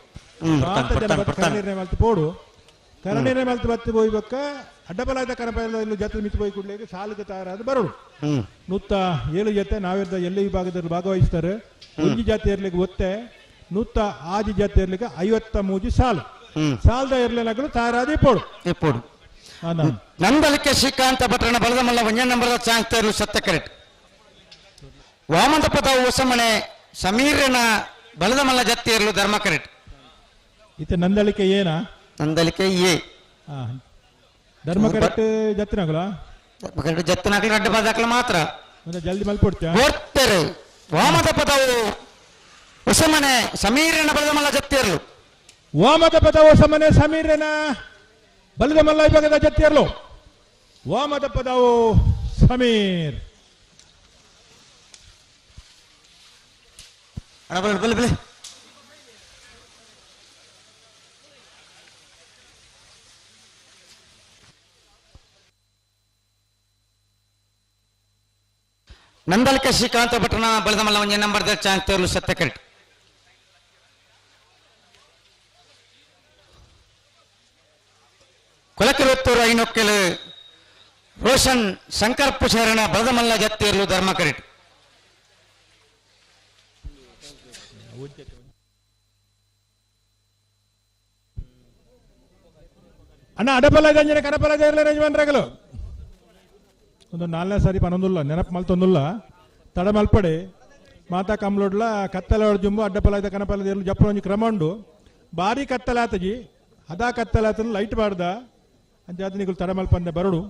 ಮಾತ ಜನ ಕರನೀರ್ನೆ ಮಲ್ತು ಪೋಡು ಕರನೀರ್ನೆ ಮಲ್ತು ಬತ್ತಿ ಬೋಯ್ಬಕ್ಕ ಅಡ್ಡಬಲಾದ ಕನಪೈಲ ಜೊತೆ ಮಿತ್ತು ಪೋಯಿ ಕೂಡಲೇ ಸಾಲುಗೆ ತಯಾರಾದ ಬರೋಡು 107 ಜೊತೆ ನಾವೇರ್ದ ಎಲ್ಲೆ ವಿಭಾಗದಲ್ಲಿ ಭಾಗವಹಿಸ್ತಾರೆ. ಒಂಜಿ ಜಾತಿ ಇರ್ಲಿಕ್ಕೆ ಒತ್ತೆ 106 ಜಾತಿ ಇರ್ಲಿಕ್ಕೆ 53 ಸಾಲು ಸಾಲದ ಇರ್ಲಿನಗಳು ತಯಾರಾದಿ ಪೋಡು ಪೋಡು. ನಂದಲಿಕೆ ಶ್ರೀಕಾಂತ ಭಟ್ರನ ಬಲದ ಮಲ್ಲ ಒಂಜೇ ನಂಬರದ ಚಾನ್ಸ್ ತೇರಲು ಸತ್ಯ ಕರೆಕ್ಟ್. ವಾಮಂತಪದ ಹೊಸಮನೆ ಸಮೀರನ ಬಲದ ಮಲ್ಲ ಜತ್ತಿ ಇರಲು ಧರ್ಮ ಕರೆಕ್ಟ್. ಇತ ನಂದಳಿಕೆ ಏನಾ? ನಂದಳಿಕೆ ಎ ಧರ್ಮ ಕರೆಕ್ಟ್ ಜತ್ತಿನಗಳ ಧರ್ಮ ಕರೆಕ್ಟ್ ಜತ್ತಿನಗಳ ಅಡ್ಡ ಬಾದಾಕಲ ಮಾತ್ರ ಮತ್ತೆ ಜಲ್ದಿ ಮಲ್ಪೊಡ್ತೀಯ ಓಡ್ತಾರೆ. ವಾಮದ ಪದವು ಹೊಸಮನೆ ಸಮೀರನ ಬಲದ ಮಲ್ಲ ಜತ್ತಿ ಇರಲು ವಾಮದ ಪದವು ಹೊಸಮನೆ ಸಮೀರನ ಬಲದ ಮಲ್ಲ ವಿಭಾಗದ ಜತ್ತಿಯರ್ಲು ವಾಮದ ಪದವು ಸಮೀರ್. ಅಣ್ಣ ಬಲೆ ಬಲೆ ನಂದಲಿಕೆ ಶ್ರೀಕಾಂತ ಭಟ್ರನ ಬಲದ ಮಲ್ಲ ಒಂಜೇ ನಂಬರ್ ಚಾನ್ಸ್ ತೇರಲು ಸತ್ಯ ಕರೆಕ್ಟ್. ಕೊಲಕಿರುತ್ತೂರು ಐನೊಕ್ಕೆಲು ರೋಷನ್ ಶಂಕರ್ ಪುಷಾರನ ಬಲದಮಲ್ಲ ಜತ್ತಿಯರ್ಲು ಧರ್ಮ ಕರೆಕ್ಟ್. ಅಣ್ಣ ಅಡಪಲ ಗಂಜನೆ ಕಡಪಲ ಜೈರ್ಲೆ ಒಂದು ನಾಲ್ನೇ ಸಾರಿ ಪನೊಂದುಲ್ಲ ನೆನಪು ಮಲ್ತೊಂದುಲ್ಲ ತಡ ಮಲ್ಪಡೆ ಮಾತಾ ಕಮ್ಲೋಡ್ಲ ಕತ್ತಲ ಜುಂಬು ಅಡ್ಡಪಲ ಇದ್ದ ಕನಪಲ ಇರಲು ಜಪ್ಪು ಒಂಜಿ ಕ್ರಮ ಉಂಡು ಬಾರಿ ಕತ್ತಲಾತಜಿ ಅದಾ ಕತ್ತಲಾತನ ಲೈಟ್ ಬಾರ್ದ ಅಂಚಾದ ನಿಗುಲು ತಡ ಮಲ್ಪಂದೆ ಬರಡು.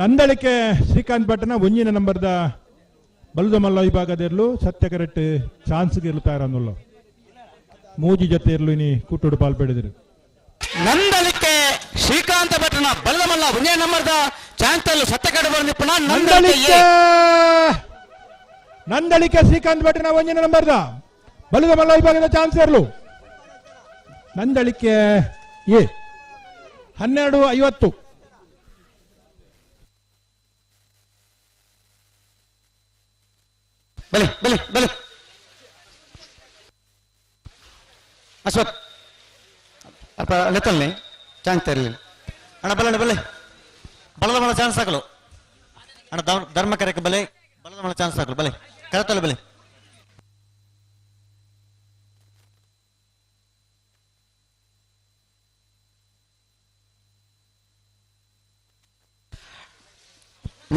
ನಂದಳಿಕೆ ಶ್ರೀಕಾಂತ್ ಭಟ್ನ ಒಂಜಿನ ನಂಬರ್ದ ಬಲುದ ಮಲ್ಲ ವಿಭಾಗದಿರಲು ಸತ್ಯ ಕರೆಕ್ಟ್ ಚಾನ್ಸ್ಗೆ ಇರಲು ತಯಾರನ್ನುಲ್ಲ ಮೂಜಿ ಜೊತೆ ಇರಲು ಇನಿ ಕೂಟೋಡು ಪಾಲ್ಪಡೆದಿರು. ನಂದಳಿಕೆ ಶ್ರೀಕಾಂತ ಭಟ್ನ ಬಲದ ಮಲ್ಲ ಒಂದೇ ನಂಬರ್ದ ಚಾನ್ಸ್ ಅಲ್ಲಿ ಸತ್ಯ ಕಡೆ ಬಂದಿಪ್ಪಣ. ನಂದಳಿಕೆ ಶ್ರೀಕಾಂತ್ ಭಟ್ನ ಒಂಜಿನ ನಂಬರ್ದ ಬಲದ ಮಲ್ಲ ವಿಭಾಗದ ಚಾನ್ಸ್ ಇರಲು ನಂದಳಿಕೆ ಎ 12:50. ಬಲೆ ಬಲೆ ಬಲೆ ಅಶ್ವಥ್ ಅಲ್ಪ ಲೆತ್ತಲ್ನಿ ಚಾನ್ಸ್ ತರಲಿಲ್ಲ. ಅಣ್ಣ ಬಲೆ ಬಲೆ ಬಲದ ಮಲ್ಲ ಚಾನ್ಸ್ ಹಾಕಲು ಅಣ್ಣ ಧರ್ಮ ಕರೆಕ್ ಬಲೆ ಬಲದ ಮಲ್ಲ ಚಾನ್ಸ್ ಹಾಕಲು ಬಲೆ ಕರೆತಲ್ಲ ಬಲೆ.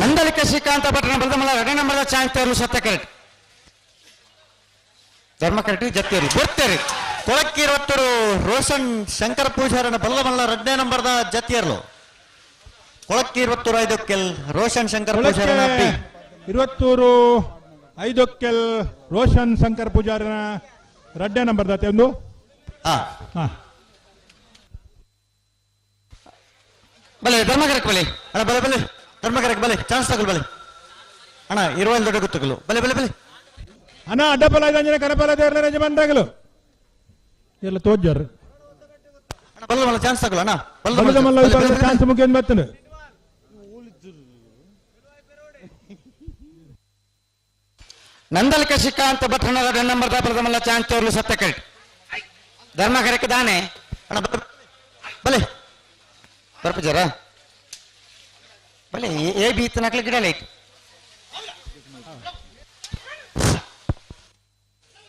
ನಂದಲಿಕೆ ಶ್ರೀಕಾಂತ ಭಟ್ರನ ಬಲದ ಮಲ್ಲ ಎರಡನೇ ನಂಬರ್ದ ಚಾನ್ಸ್ ತರಲು ಸತ್ಯ ಕರೆಕ್ಟ್. ಧರ್ಮ ಕರೆಕ್ಟ್ ಜತ್ತಿಯರು ಬರ್ತಾರೆ. ಕೊಳಕ್ಕಿರುವತ್ತರು ರೋಷನ್ ಶಂಕರ ಪೂಜಾರನ ಬಲ್ಲ ಮಲ್ಲ ಎರಡನೇ ನಂಬರ್ದ ಜತಿಯರ್ಲು ಕೊಳಕ್ಕಿರುವತ್ತೂರು ಐದಕ್ಕೆಲ್ ರೋಷನ್ ಶಂಕರ್ ಪೂಜಾರನ ಬಿ. ಇರುವತ್ತೂರು ಐದಕ್ಕೆಲ್ ರೋಷನ್ ಶಂಕರ್ ಪೂಜಾರನ ಎರಡನೇ ನಂಬರ್ ದಾತೆ ಒಂದು. ಬಲೆ ಧರ್ಮಕರಕ್ಕೆ ಬಲೆ ಅಣ್ಣ ಬಲೆ ಬಲೆ ಧರ್ಮಕರಕ್ಕೆ ಬಲೆ ಚಾನ್ಸ್ ತಗೊಳ್ ಬಲೆ ಅಣ್ಣ ಇರುವ ದೊಡ್ಡ ಗೊತ್ತುಗಳು ಬಲೆ ಬಲೆ ಬಲೆ ಅಣ್ಣ ಅಡ್ಡಪಲ ಐದು ಕನಪಲ ದೇವರ ಯಜಮಾನ್ರಾಗಲು ಎಲ್ಲ ತೋಜಾರು ಅಣ್ಣ ಬಲ್ಲ ಮಲ್ಲ ಚಾನ್ಸ್ ತಗೊಳ್ಳ ಅಣ್ಣ ಬಲದ ಮಲ್ಲ ವಿಭಾಗದ ಚಾನ್ಸ್ ಮುಗಿಯೋದು ಬರ್ತದೆ. ನಂದಲಿಕ ಶ್ರೀಕಾಂತ ಭಟ್ರನ ಎರಡನೇ ನಂಬರ್ ಬಲದ ಮಲ್ಲ ಚಾನ್ಸ್ ತೋರಲು ಸತ್ಯ ಕರೆಕ್ಟ್. ಧರ್ಮ ಕರೆಕ್ಟ್ ದಾನೆ ಅಣ್ಣ ಬಲೆ ಬರ್ಪಜಾರ ಬಲೆ ಎ ಬಿ ಇತ್ತನಾಕ್ಲೆ ಗಿಡ ಲೈಟ್.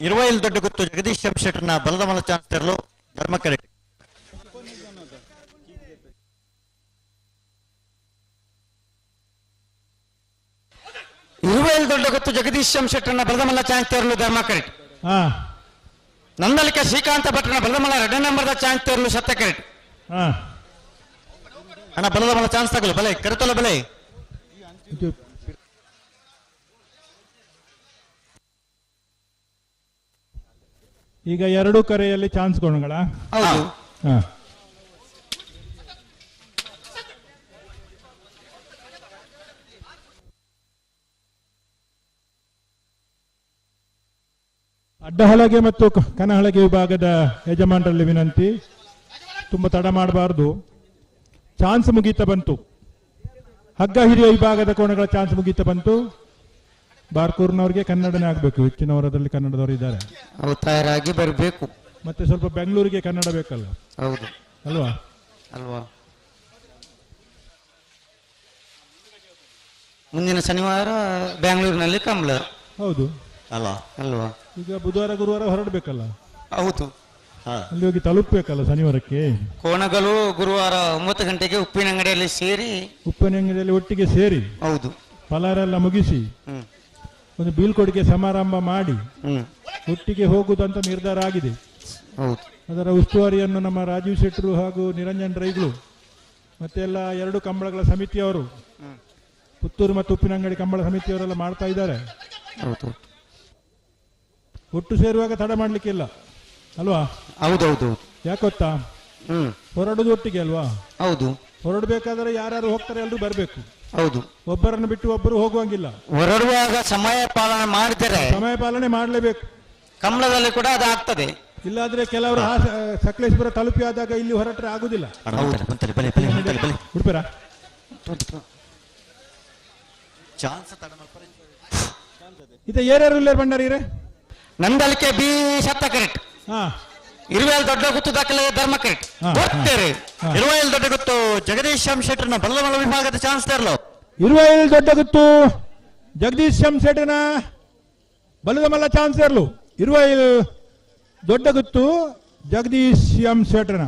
ಇರುವೈಲ್ ದೊಡ್ಡ ಗುತ್ತು ಜಗದೀಶ್ ಶೆಟ್ಟರ್ನ ಬಲದ ಮಲ್ಲ ಚಾನ್ಸ್ ತರಲು ಧರ್ಮ ಕರೆಕ್ಟ್. ಇರುವೈಲ್ ದೊಡ್ಡ ಗೊತ್ತು ಜಗದೀಶ್ ಶೆಟ್ಟರ್ನ ಬಲದ ಮಲ್ಲ ಚಾನ್ಸ್ ತರಲು ಧರ್ಮ ಕರೆಕ್ಟ್. ನಂದಲಿಕೆ ಶ್ರೀಕಾಂತ ಭಟ್ರನ ಬಲದಮಲ ಎರಡನೇ ನಂಬರ್ದ ಚಾನ್ಸ್ ತೇರ್ಲು ಸತ್ಯ ಕರೆಕ್ಟ್. ಅಣ್ಣ ಬಲದಮಲ ಚಾನ್ಸ್ ತಗೊಳ್ಳು ಬಲೆ ಕರೆತೊಲ್ಲ ಬಲೆ. ಈಗ ಎರಡು ಕರೆಯಲ್ಲಿ ಚಾನ್ಸ್ ಕೊಣಗಳ. ಹೌದು. ಅಡ್ಡಹಲಗೆ ಮತ್ತು ಕನಹಲಗೆ ವಿಭಾಗದ ಯಜಮಾನರಲ್ಲಿ ವಿನಂತಿ, ತುಂಬಾ ತಡ ಮಾಡಬಾರದು. ಚಾನ್ಸ್ ಮುಗೀತಾ ಬಂತು. ಹಗ್ಗ ಹಿರಿಯ ವಿಭಾಗದ ಕೋಣಗಳ ಚಾನ್ಸ್ ಮುಗೀತಾ ಬಂತು. ಬಾರ್ಕೂರ್ನವ್ರಿಗೆ ಕನ್ನಡನೇ ಆಗ್ಬೇಕು, ಹೆಚ್ಚಿನವರದಲ್ಲಿ ಕನ್ನಡದವರು ಇದ್ದಾರೆ. ತಯಾರಾಗಿ ಬರಬೇಕು. ಮತ್ತೆ ಸ್ವಲ್ಪ ಬೆಂಗಳೂರಿಗೆ ಕನ್ನಡ ಬೇಕಲ್ಲ. ಹೌದು ಅಲ್ವಾ? ಅಲ್ವಾ. ಮುಂದಿನ ಶನಿವಾರ ಬೆಂಗಳೂರಿನಲ್ಲಿ ಕಂಬಳ. ಹೌದು ಅಲ್ವಾ? ಅಲ್ವಾ. ಈಗ ಬುಧವಾರ ಗುರುವಾರ ಹೊರಡಬೇಕಲ್ಲ. ಹೌದು. ಅಲ್ಲಿ ಹೋಗಿ ತಲುಪಬೇಕಲ್ಲ ಶನಿವಾರಕ್ಕೆ. ಕೋಣಗಳು ಗುರುವಾರ 9 ಗಂಟೆಗೆ ಉಪ್ಪಿನ ಅಂಗಡಿಯಲ್ಲಿ ಸೇರಿ, ಉಪ್ಪಿನ ಅಂಗಡಿಯಲ್ಲಿ ಒಟ್ಟಿಗೆ ಸೇರಿ, ಹೌದು, ಫಲಾರ ಎಲ್ಲ ಮುಗಿಸಿ ಒಂದು ಬೀಳ್ಕೊಡುಗೆ ಸಮಾರಂಭ ಮಾಡಿ ಒಟ್ಟಿಗೆ ಹೋಗುವುದಂತ ನಿರ್ಧಾರ ಆಗಿದೆ. ಅದರ ಉಸ್ತುವಾರಿಯನ್ನು ನಮ್ಮ ರಾಜೀವ್ ಶೆಟ್ಟರು ಹಾಗೂ ನಿರಂಜನ್ ರೈಗಳು ಮತ್ತೆ ಎಲ್ಲ ಎರಡು ಕಂಬಳಗಳ ಸಮಿತಿಯವರು, ಪುತ್ತೂರು ಮತ್ತು ಉಪ್ಪಿನಂಗಡಿ ಕಂಬಳ ಸಮಿತಿಯವರೆಲ್ಲ ಮಾಡ್ತಾ ಇದ್ದಾರೆ. ಒಟ್ಟು ಸೇರುವಾಗ ತಡ ಮಾಡ್ಲಿಕ್ಕಿಲ್ಲ ಅಲ್ವಾ? ಹೌದೌದು. ಯಾಕೊತ್ತಾ, ಹೊರಡುದು ಒಟ್ಟಿಗೆ ಅಲ್ವಾ? ಹೌದು. ಹೊರಡಬೇಕಾದ್ರೆ ಯಾರು ಹೋಗ್ತಾರೆ ಎಲ್ಲರೂ ಬರಬೇಕು. ಹೌದು. ಒಬ್ಬರನ್ನು ಬಿಟ್ಟು ಒಬ್ಬರು ಹೋಗುವಂಗಿಲ್ಲ. ಹೊರಡುವಾಗ ಸಮಯ ಪಾಲನೆ ಮಾಡಿದರೆ, ಸಮಯ ಪಾಲನೆ ಮಾಡಲೇಬೇಕು. ಕಂಬಳದಲ್ಲಿ ಕೂಡ ಅದು ಆಗ್ತದೆ. ಇಲ್ಲಾದ್ರೆ ಕೆಲವರು ಸಕಲೇಶ್ಪುರ ತಲುಪಿ ಆದಾಗ ಇಲ್ಲಿ ಹೊರಟ್ರೆ ಆಗುದಿಲ್ಲ. ಉಡುಪಿರ ಇದು ಏರ್ಯಾರು ಇಲ್ಲ ಬಂಡಾರಿ ಇರೇ? ನಂದಲಿಕೆ ಬಿ ಸತ್ತ ಕರೆಕ್ಟ್. ಇರುವೇಲ್ ದೊಡ್ಡ ಗುತ್ತು ದಾಖಲೆ ಧರ್ಮ ಕರೆಕ್ಟ್. ಗೊತ್ತೇರಿ ಇರುವೈಲ್ ದೊಡ್ಡ ಗುತ್ತು ಜಗದೀಶ್ ಎಂ ಶೆಟ್ಟರ್ನ ಬಲ್ಲಮಲ ವಿಭಾಗದ ಚಾನ್ಸ್ ತರಲು. ಇರುವೈಲ್ ದೊಡ್ಡ ಗುತ್ತು ಜಗದೀಶ್ ಎಂ ಶೆಟ್ಟರ್ನ ಬಲ್ಲಮಲ್ಲ ಚಾನ್ಸ್ ತರಲು. ಇರುವೈಲ್ ದೊಡ್ಡ ಗುತ್ತು ಜಗದೀಶ್ ಎಂ ಶೆಟ್ಟರ್ನ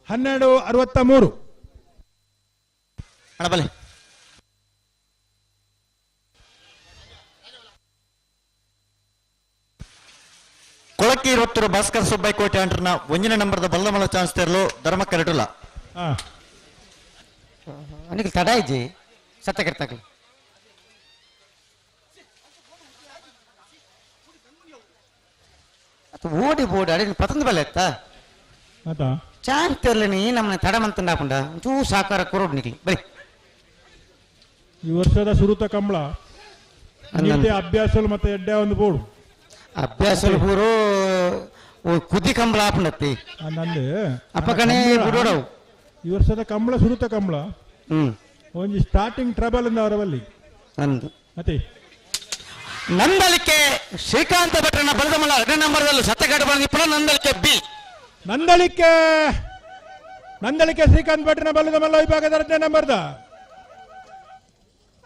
12:63. ಬಲೆ ಕೊಳಕಿ ಇರುವತ್ತರು ಭಾಸ್ಕರ್ ಸುಬ್ಬಯ್ಯ ಕೋಟೆ ಅಂಟ್ರನ ಒಂದಿನ ನಂಬರ್ದ ಬಲ್ಲಮಲ ಚಾನ್ಸ್ ತರಲು ಧರ್ಮ ಕರೆಟುಲ್ಲ. ಅನಿಲ್ ತಡ ಇಜ್ಜಿ ಸತ್ತ ಕರ್ತಾಕಲಿ. ಓಡಿ ಬೋಡಿ ಅಡಿ ಪತಂದ ಬಲೆ ಎತ್ತಾ ಚಾನ್ಸ್ ತರಲಿ ನೀ ನಮ್ಮನೆ ತಡ ಮಂತಂಡಾಪುಂಡ ಚೂ ಸಾಕಾರ ಕೊರೋಡ್ ನಿಕ್ಲಿ ಬರಿ. ಈ ವರ್ಷದ ಸುರುತ ಕಂಬಳ ಅಭ್ಯಾಸ ಮತ್ತೆ ಎಡ್ಡೆ ಒಂದು ಬೋರ್ಡು ಅಭ್ಯಾಸ ಪೂರು ಕುದಿ ಕಂಬಳ ಆಪುಂಡತ್ತಿ ಅಪ್ಪಕನೇ ಬಿಡೋಡವು. ಈ ವರ್ಷದ ಕಂಬಳ ಸುರುತ ಕಂಬಳ ಒಂಜಿ ಸ್ಟಾರ್ಟಿಂಗ್ ಟ್ರಬಲ್ ಇಂದ ಅವರವಲ್ಲಿ ಅಂದು ಮತ್ತೆ ನಂದಲಿಕೆ ಶ್ರೀಕಾಂತ ಭಟ್ರನ ಬಲದಮಲ ಎರಡನೇ ನಂಬರ್ದಲ್ಲಿ ಸತ್ತಗಡ ಬಂದಿಪ್ಪಣ ನಂದಲಿಕೆ ಬಿ. ನಂದಳಿಕೆ ನಂದಳಿಕೆ ಶ್ರೀಕಾಂತ್ ಭಟ್ರನ ಬಲದಮಲ್ಲ ವಿಭಾಗದ ಎರಡನೇ ನಂಬರ್ದ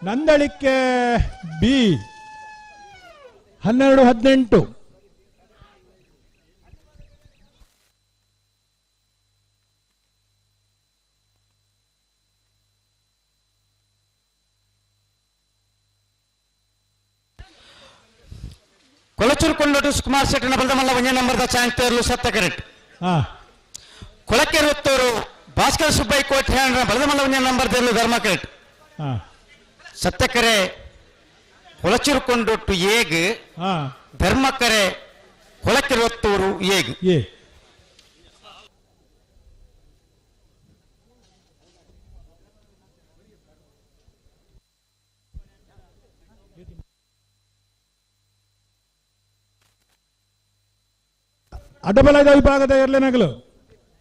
ನಂದಳಿಕೆ ಬಿ 12:18. ಕೊಳಚೂರು ಕೊಂಡೋಟು ಸುಕುಮಾರ್ ಶೆಟ್ಟನ ಬಲದಮಲ್ಲ ಒಂದೇ ನಂಬರ್ದ ಚಾನ್ಸ್ ತೇರ್ಲು ಸತ್ತ ಕರೆಕ್ಟ್. ಕೊಳಕೆರೆ ಹೊತ್ತವರು ಭಾಸ್ಕರ್ ಸುಬ್ಬಯ್ಯ ಕೋಟೆ ಬಲದಮಲ್ಲ ಒಂದೇ ನಂಬರ್ ತೇರ್ಲು ಧರ್ಮ ಕರೆಕ್ಟ್. ಸತ್ತಕರೆ ಕೊಳಚೂರು ಕೊಂಡೊಟ್ಟು ಏಗ್ ಧರ್ಮಕರೆ ಕೊಳಕೆರೆ ಹೊತ್ತವರು ಏಗ್. ಅಡ್ಡಬಲಾಯದ ವಿಭಾಗದ ಎರಲೆನಗಲು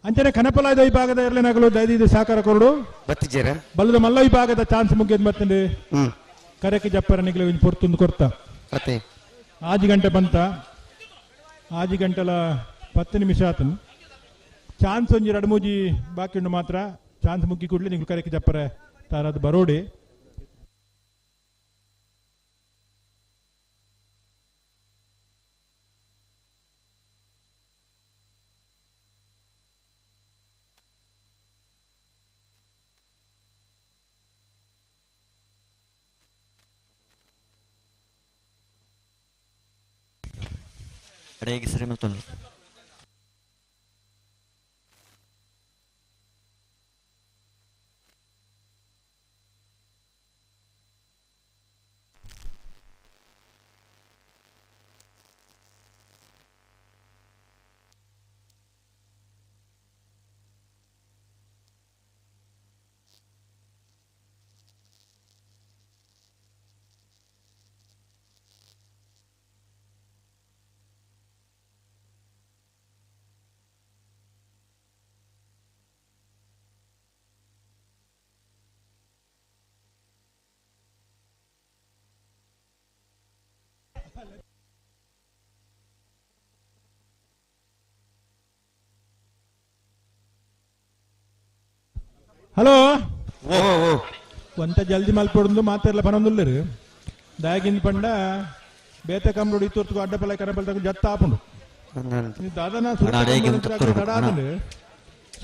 ಅಂಚನೆ ಕನಪಲಾಯದ ವಿಭಾಗದ ಎರಲೆನಗಲು ದಯದೀದಿ ಸಾಕಾರ ಕೊರಡು ಬತ್ತಿಜೇರ ಬಲದ ಮಲ್ಲ ವಿಭಾಗದ ಚಾನ್ಸ್ ಮುಗಿದ್ ಮತ್ತೆ ಕರೆಕ್ಕೆ ಜಪ್ಪರ ನಿಗಲು ಪೊರ್ತುಂದು ಕೊರ್ತ ಆಜಿ ಗಂಟೆ ಬಂತ ಆಜಿ ಗಂಟೆಲ 10 ನಿಮಿಷ ಆತನು ಚಾನ್ಸ್ ಒಂಜಿ ಎರಡು ಮೂಜಿ ಬಾಕಿ ಉಂಡು ಮಾತ್ರ ಚಾನ್ಸ್ ಮುಗ್ಗಿ ಕೂಡಲೇ ನೀವು ಕರೆಕ್ಕೆ ಜಪ್ಪರೆ ತಾರದು ಬರೋಡಿ. ಅಡೇಗೆ ಸರಿ ಮಲ್ತೊಂದು ಹಲೋ ಒಂತ ಜಲ್ದಿ ಮಲ್ಪೊಡೊಂದು ಮಾತೆರ್ಲ ಪನೊಂದುಲ್ಲೆರ್ ದಾಯಗಿಂದ ಪಂಡ ಬೇತೆ ಕಂಬ್ರೋಡು ಇತ್ತೊರ್ತುಗು ಅಡ್ಡಪಲ ಕರಪಲ ತಗ ಜತ್ತ ಆಪುಂಡು ದಾದನ ತಡ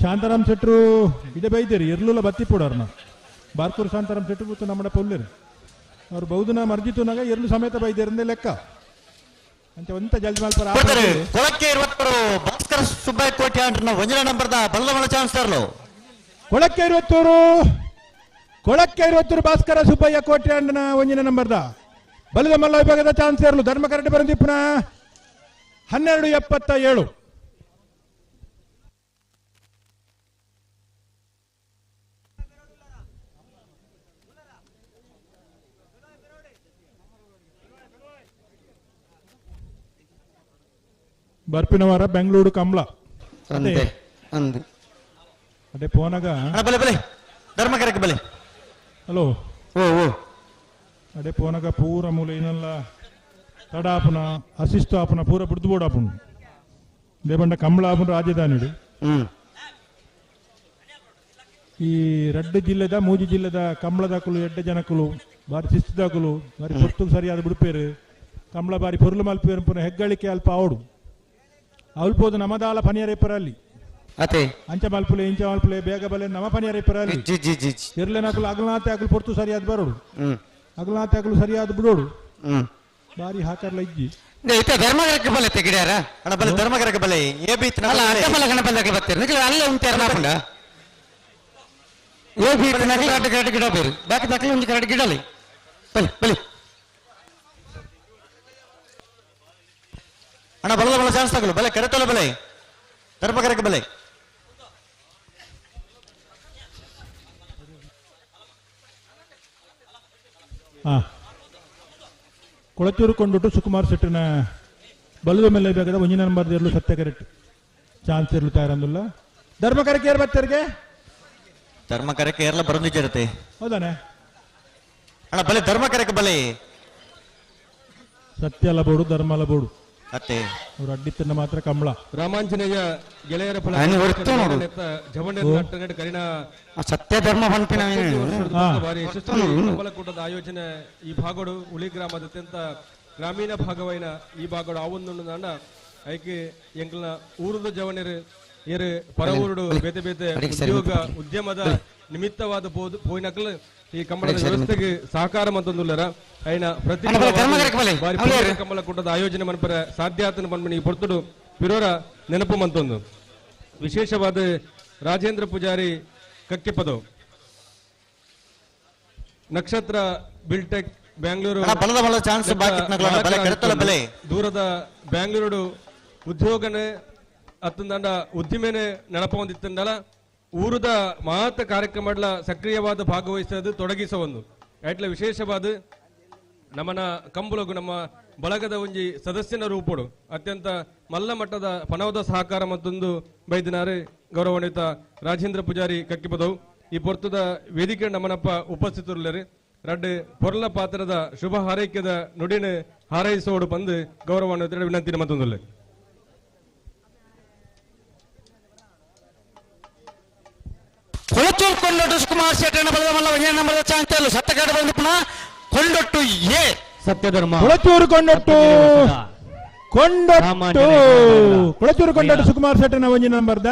ಶಾಂತಾರಾಮ್ ಶೆಟ್ರು ಇಡೆ ಬೈದೇರಿ ಎರ್ಲುಲ ಬತ್ತಿಪ್ಪುಡು ಅವ್ರನ್ನ ಬಾರ್ಕೂರು ಶಾಂತಾರಾಮ್ ಶೆಟ್ರು ಮತ್ತು ನಮ್ಮಡ ಪೊಲ್ಲೇರು ಅವ್ರು ಬೌದನ ಮರ್ಜಿತುನಾಗ ಎರ್ಲು ಸಮೇತ ಬೈದೇರಂದೆ ಲೆಕ್ಕ ಅಂಚ ಒಂತ ಜಲ್ದಿ ಮಲ್ಪರ ಕೊಳಕ್ಕೆ ಇರುವತ್ತರು ಭಾಸ್ಕರ ಸುಬ್ಬಯ್ಯ ಕೋಟೆ ಅಂಟ್ರನ ಒಂಜನೇ ನಂಬರ್ದ ಬಲ್ಲಮಲ ಚಾನ್ಸ್ ತರಲು ಕೊಳಕ್ಕೆ ಇರುವತ್ತೂರು ಕೊಳಕ್ಕೆ ಇರುವತ್ತೂರು ಭಾಸ್ಕರ ಸುಬ್ಬಯ್ಯ ಕೋಟೆ ಅಂಡನ ಒಂಜಿನ ನಂಬರ್ದ ಬಲದ ಮಲ್ಲ ವಿಭಾಗದ ಚಾನ್ಸ್ ಇರಲು ಧರ್ಮ ಕರಡಿ ಬರಂದಿಪ್ಪುನ 12:77. ಬರ್ಪಿನವಾರ ಬೆಂಗಳೂರು ಕಮಲ ಅಂದೆ ಅಂದೆ ಅದೇ ಪೋನಾಗ ಬಲೆ ಬಲೆ ಧರ್ಮಕರಕ್ಕೆ ಬಲೆ ಹಲೋ ಓ ಓ ಅದೇ ಪೋನಾಗ ಪೂರ ಮೂಲ ಏನಲ್ಲ ತಡ ಆಪುನ ಅಸಿಸ್ತು ಆಪುನ ಪೂರ ಬುಡ್ದು ಬೋಡು ಆಪುನು ದೇಬಂಡ ಕಮಲ ಆಪುನ ರಾಜಧಾನಿ ಈ ರಡ್ಡು ಜಿಲ್ಲೆದ ಮೂಜಿ ಜಿಲ್ಲೆದ ಕಮಲದಾಕುಲು ಎಡ್ಡೆ ಜನಕುಲು ಬಾರಿ ಶಿಸ್ತುದಾಕುಲು ಬಾರಿ ಪೊರ್ತುಗು ಸರಿಯಾದ ಬಿಡುಪೇರು ಕಮಲ ಬಾರಿ ಪೊರ್ಲು ಮಲ್ಪೇರು ಪುನಃ ಹೆಗ್ಗಳಿಕೆ ಅಲ್ಪ ಆವಡು ಅವಲ್ಪೋದು ನಮದಾಲ ಪನಿಯರೇಪರಲ್ಲಿ ಅತೆ ಅಂಚ ಮಲ್ಪುಲೆ ಇಂಚ ಮಲ್ಪುಲೆ ಬೇಗ ಬಲೆ ನಮ ಪನಿಯರೇಪರಲ್ಲಿ ಜಿ ಜಿ ಜಿ ಇರ್ಲೆನಕುಲು ಅಗಲನಾತೆ ಅಗಲು ಪೊರ್ತು ಸರಿಯಾದ ಬರೋಡು ಅಗಲನಾತೆ ಅಗಲು ಸರಿಯಾದ ಬಿಡೋಡು ಬಾರಿ ಹಾಕರ್ಲ ಇಜ್ಜಿ ಇತ್ತ ಧರ್ಮಗರಕ್ಕೆ ಬಲೆ ತೆಗಿಡ್ಯಾರ ಅಣ್ಣ ಬಲೆ ಧರ್ಮಗರಕ್ಕೆ ಬಲೆ ಎ ಬಿ ಅಲ್ಲ ಅಡ್ಡ ಬಲ ಗಣಪಲ್ಲಕ್ಕೆ ಬರ್ತೀರಿ ನಿಖಿಲ ಅಲ್ಲೇ ಉಂಟು ನಾಪುಂಡ ಎ ಬಿ ನಕಲು ಅಡ್ಡ ಕರಡು ಗಿಡ ಬೇರೆ ಬಾಕಿ ದಕ್ಕಲು ಒಂದು ಕರಡು ಗಿಡಲಿ ಬಲೆ ಬಲೆ ಅಣ್ಣ ಬಲದ ಬಲ ಚಾನ್ಸ್ ತಗಲು ಬಲೆ ಕರೆತಲ ಬಲೆ ಧರ್ಮಕರಕ್ಕೆ ಬಲೆ ಹಾ ಕೊಳಚೂರು ಕೊಂಡುಟ್ಟು ಸುಕುಮಾರ್ ಶೆಟ್ಟಿನ ಬಲದ ಮೇಲೆ ಬೇಕಾದ ಒಂಜಿನ ನಂಬರ್ ಇರಲು ಸತ್ಯ ಕರೆಕ್ಟ್ ಚಾನ್ಸ್ ಇರಲು ತಯಾರಂದಿಲ್ಲ ಧರ್ಮಕರಕ್ಕೆ ಏರ್ ಬರ್ತಾರಿಗೆ ಧರ್ಮಕರಕ್ಕೆ ಏರ್ಲ ಬರಂದಿಜ್ಜಿರತ್ತೆ ಹೌದಾನೆ ಅಣ್ಣ ಬಲೆ ಧರ್ಮಕರಕ್ಕೆ ಬಲೆ ಸತ್ಯ ಅಲ್ಲ ಬೋಡು ಧರ್ಮ ಅಲ್ಲ ಬೋಡು ಅತ್ತೆ ಅವ್ರು ಅಡ್ಡಿತ್ತನ್ನ ಮಾತ್ರ ಕಮಲ ರಾಮಾಂಜನೇಯ ಗೆಳೆಯರ ಫಲ ನಾನು ಹೊರ್ತು ನೋಡು. ಕರಿಣ ಸತ್ಯ ಧರ್ಮ ಪನ್ಪಿನ ಬಾರಿ ಯಶಸ್ವಿ ಕಮಲಕೂಟದ ಆಯೋಜನೆ ಈ ಭಾಗಡು ಉಳಿ ಗ್ರಾಮದ ಅತ್ಯಂತ ಗ್ರಾಮೀಣ ಭಾಗವೈನ ಈ ಭಾಗಡು ಆವೊಂದು ನಾಂಡ ಐಕೆ ಎಂಕಲ್ನ ಊರದ ಜವನರು ಏರು ಪರ ಊರುಡು ಬೇತೆ ಬೇತೆ ಉದ್ಯೋಗ ಉದ್ಯಮದ ನಿಮಿತ್ತವಾದ ಪೋಯಿನಕಲ್ ಈ ಕಂಬಳದ ವ್ಯವಸ್ಥೆಗೆ ಸಹಕಾರ ಮಂತೊಂದುಲ್ಲರ ಐನ ಪ್ರತಿ ಬಾರಿ ಕಮಲಕೂಟದ ಆಯೋಜನೆ ಮನ್ಪರ ಸಾಧ್ಯ ಆತನ ಪನ್ಪಣಿ ಈ ಪೊರ್ತುಡು ಪಿರೋರ ನೆನಪು ಮಂತೊಂದು ವಿಶೇಷವಾದ ರಾಜೇಂದ್ರ ಪೂಜಾರಿ ಕಕ್ಕೆಪದವ್ ನಕ್ಷತ್ರ ಬಿಲ್ಟೆಕ್ ಬ್ಯಾಂಗ್ಳೂರು ದೂರದ ಬ್ಯಾಂಗ್ಳೂರು ಉದ್ಯೋಗನೆ ಅತ್ತಂದಂಡ ಉದ್ದಿಮೆನೆ ನಡಪ ಹೊಂದಿತ್ತಂಡಲ ಊರದ ಮಾತ ಕಾರ್ಯಕ್ರಮಗಳ ಸಕ್ರಿಯವಾದ ಭಾಗವಹಿಸೋದು ತೊಡಗಿಸ ಒಂದು ಐಟ್ಲ ವಿಶೇಷವಾದ ನಮ್ಮನ ಕಂಬುಲಗು ನಮ್ಮ ಬಳಗದ ಒಂಜಿ ಸದಸ್ಯನ ರೂಪಡು ಅತ್ಯಂತ ಮಲ್ಲ ಮಟ್ಟದ ಪಣವದ ಸಹಕಾರ ಮತ್ತೊಂದು ಬೈದಿನಾರೆ ಗೌರವಾನ್ವಿತ ರಾಜೇಂದ್ರ ಪೂಜಾರಿ ಕಕ್ಕಿಪದವು ಈ ಪೊರ್ತದ ವೇದಿಕೆ ನಮ್ಮನಪ್ಪ ಉಪಸ್ಥಿತರುಲ್ಲರು ರಡ್ಡು ಪೊರ್ಲ ಪಾತ್ರದ ಶುಭ ಹಾರೈಕೆದ ನುಡಿನ ಹಾರೈಸೋಡು ಬಂದು ಗೌರವಾನ್ವಿತ ವಿನಂತಿ ಮತ್ತೊಂದುಲ್ಲೆ. ಕೊಳಚೂರು ಕೊಂಡೊಟ್ಟು ಸುಕುಮಾರ್ ಶೆಟ್ಟಣ್ಣ ಬಲದ ಮಲ್ಲ ಒಂಜನೇ ನಂಬರ್ದ ಚಾಂಚಲು ಸತ್ತಗಾಡ ಬಂದು ಪುನಃ ಕೊಂಡೊಟ್ಟು ಎ ಸತ್ಯಧರ್ಮ ಕೊಳಚೂರು ಕೊಂಡೊಟ್ಟು ಕೊಂಡೊಟ್ಟು ಕೊಳಚೂರು ಕೊಂಡೊಟ್ಟು ಸುಕುಮಾರ್ ಶೆಟ್ಟನ ಒಂಜಿ ನಂಬರ್ದ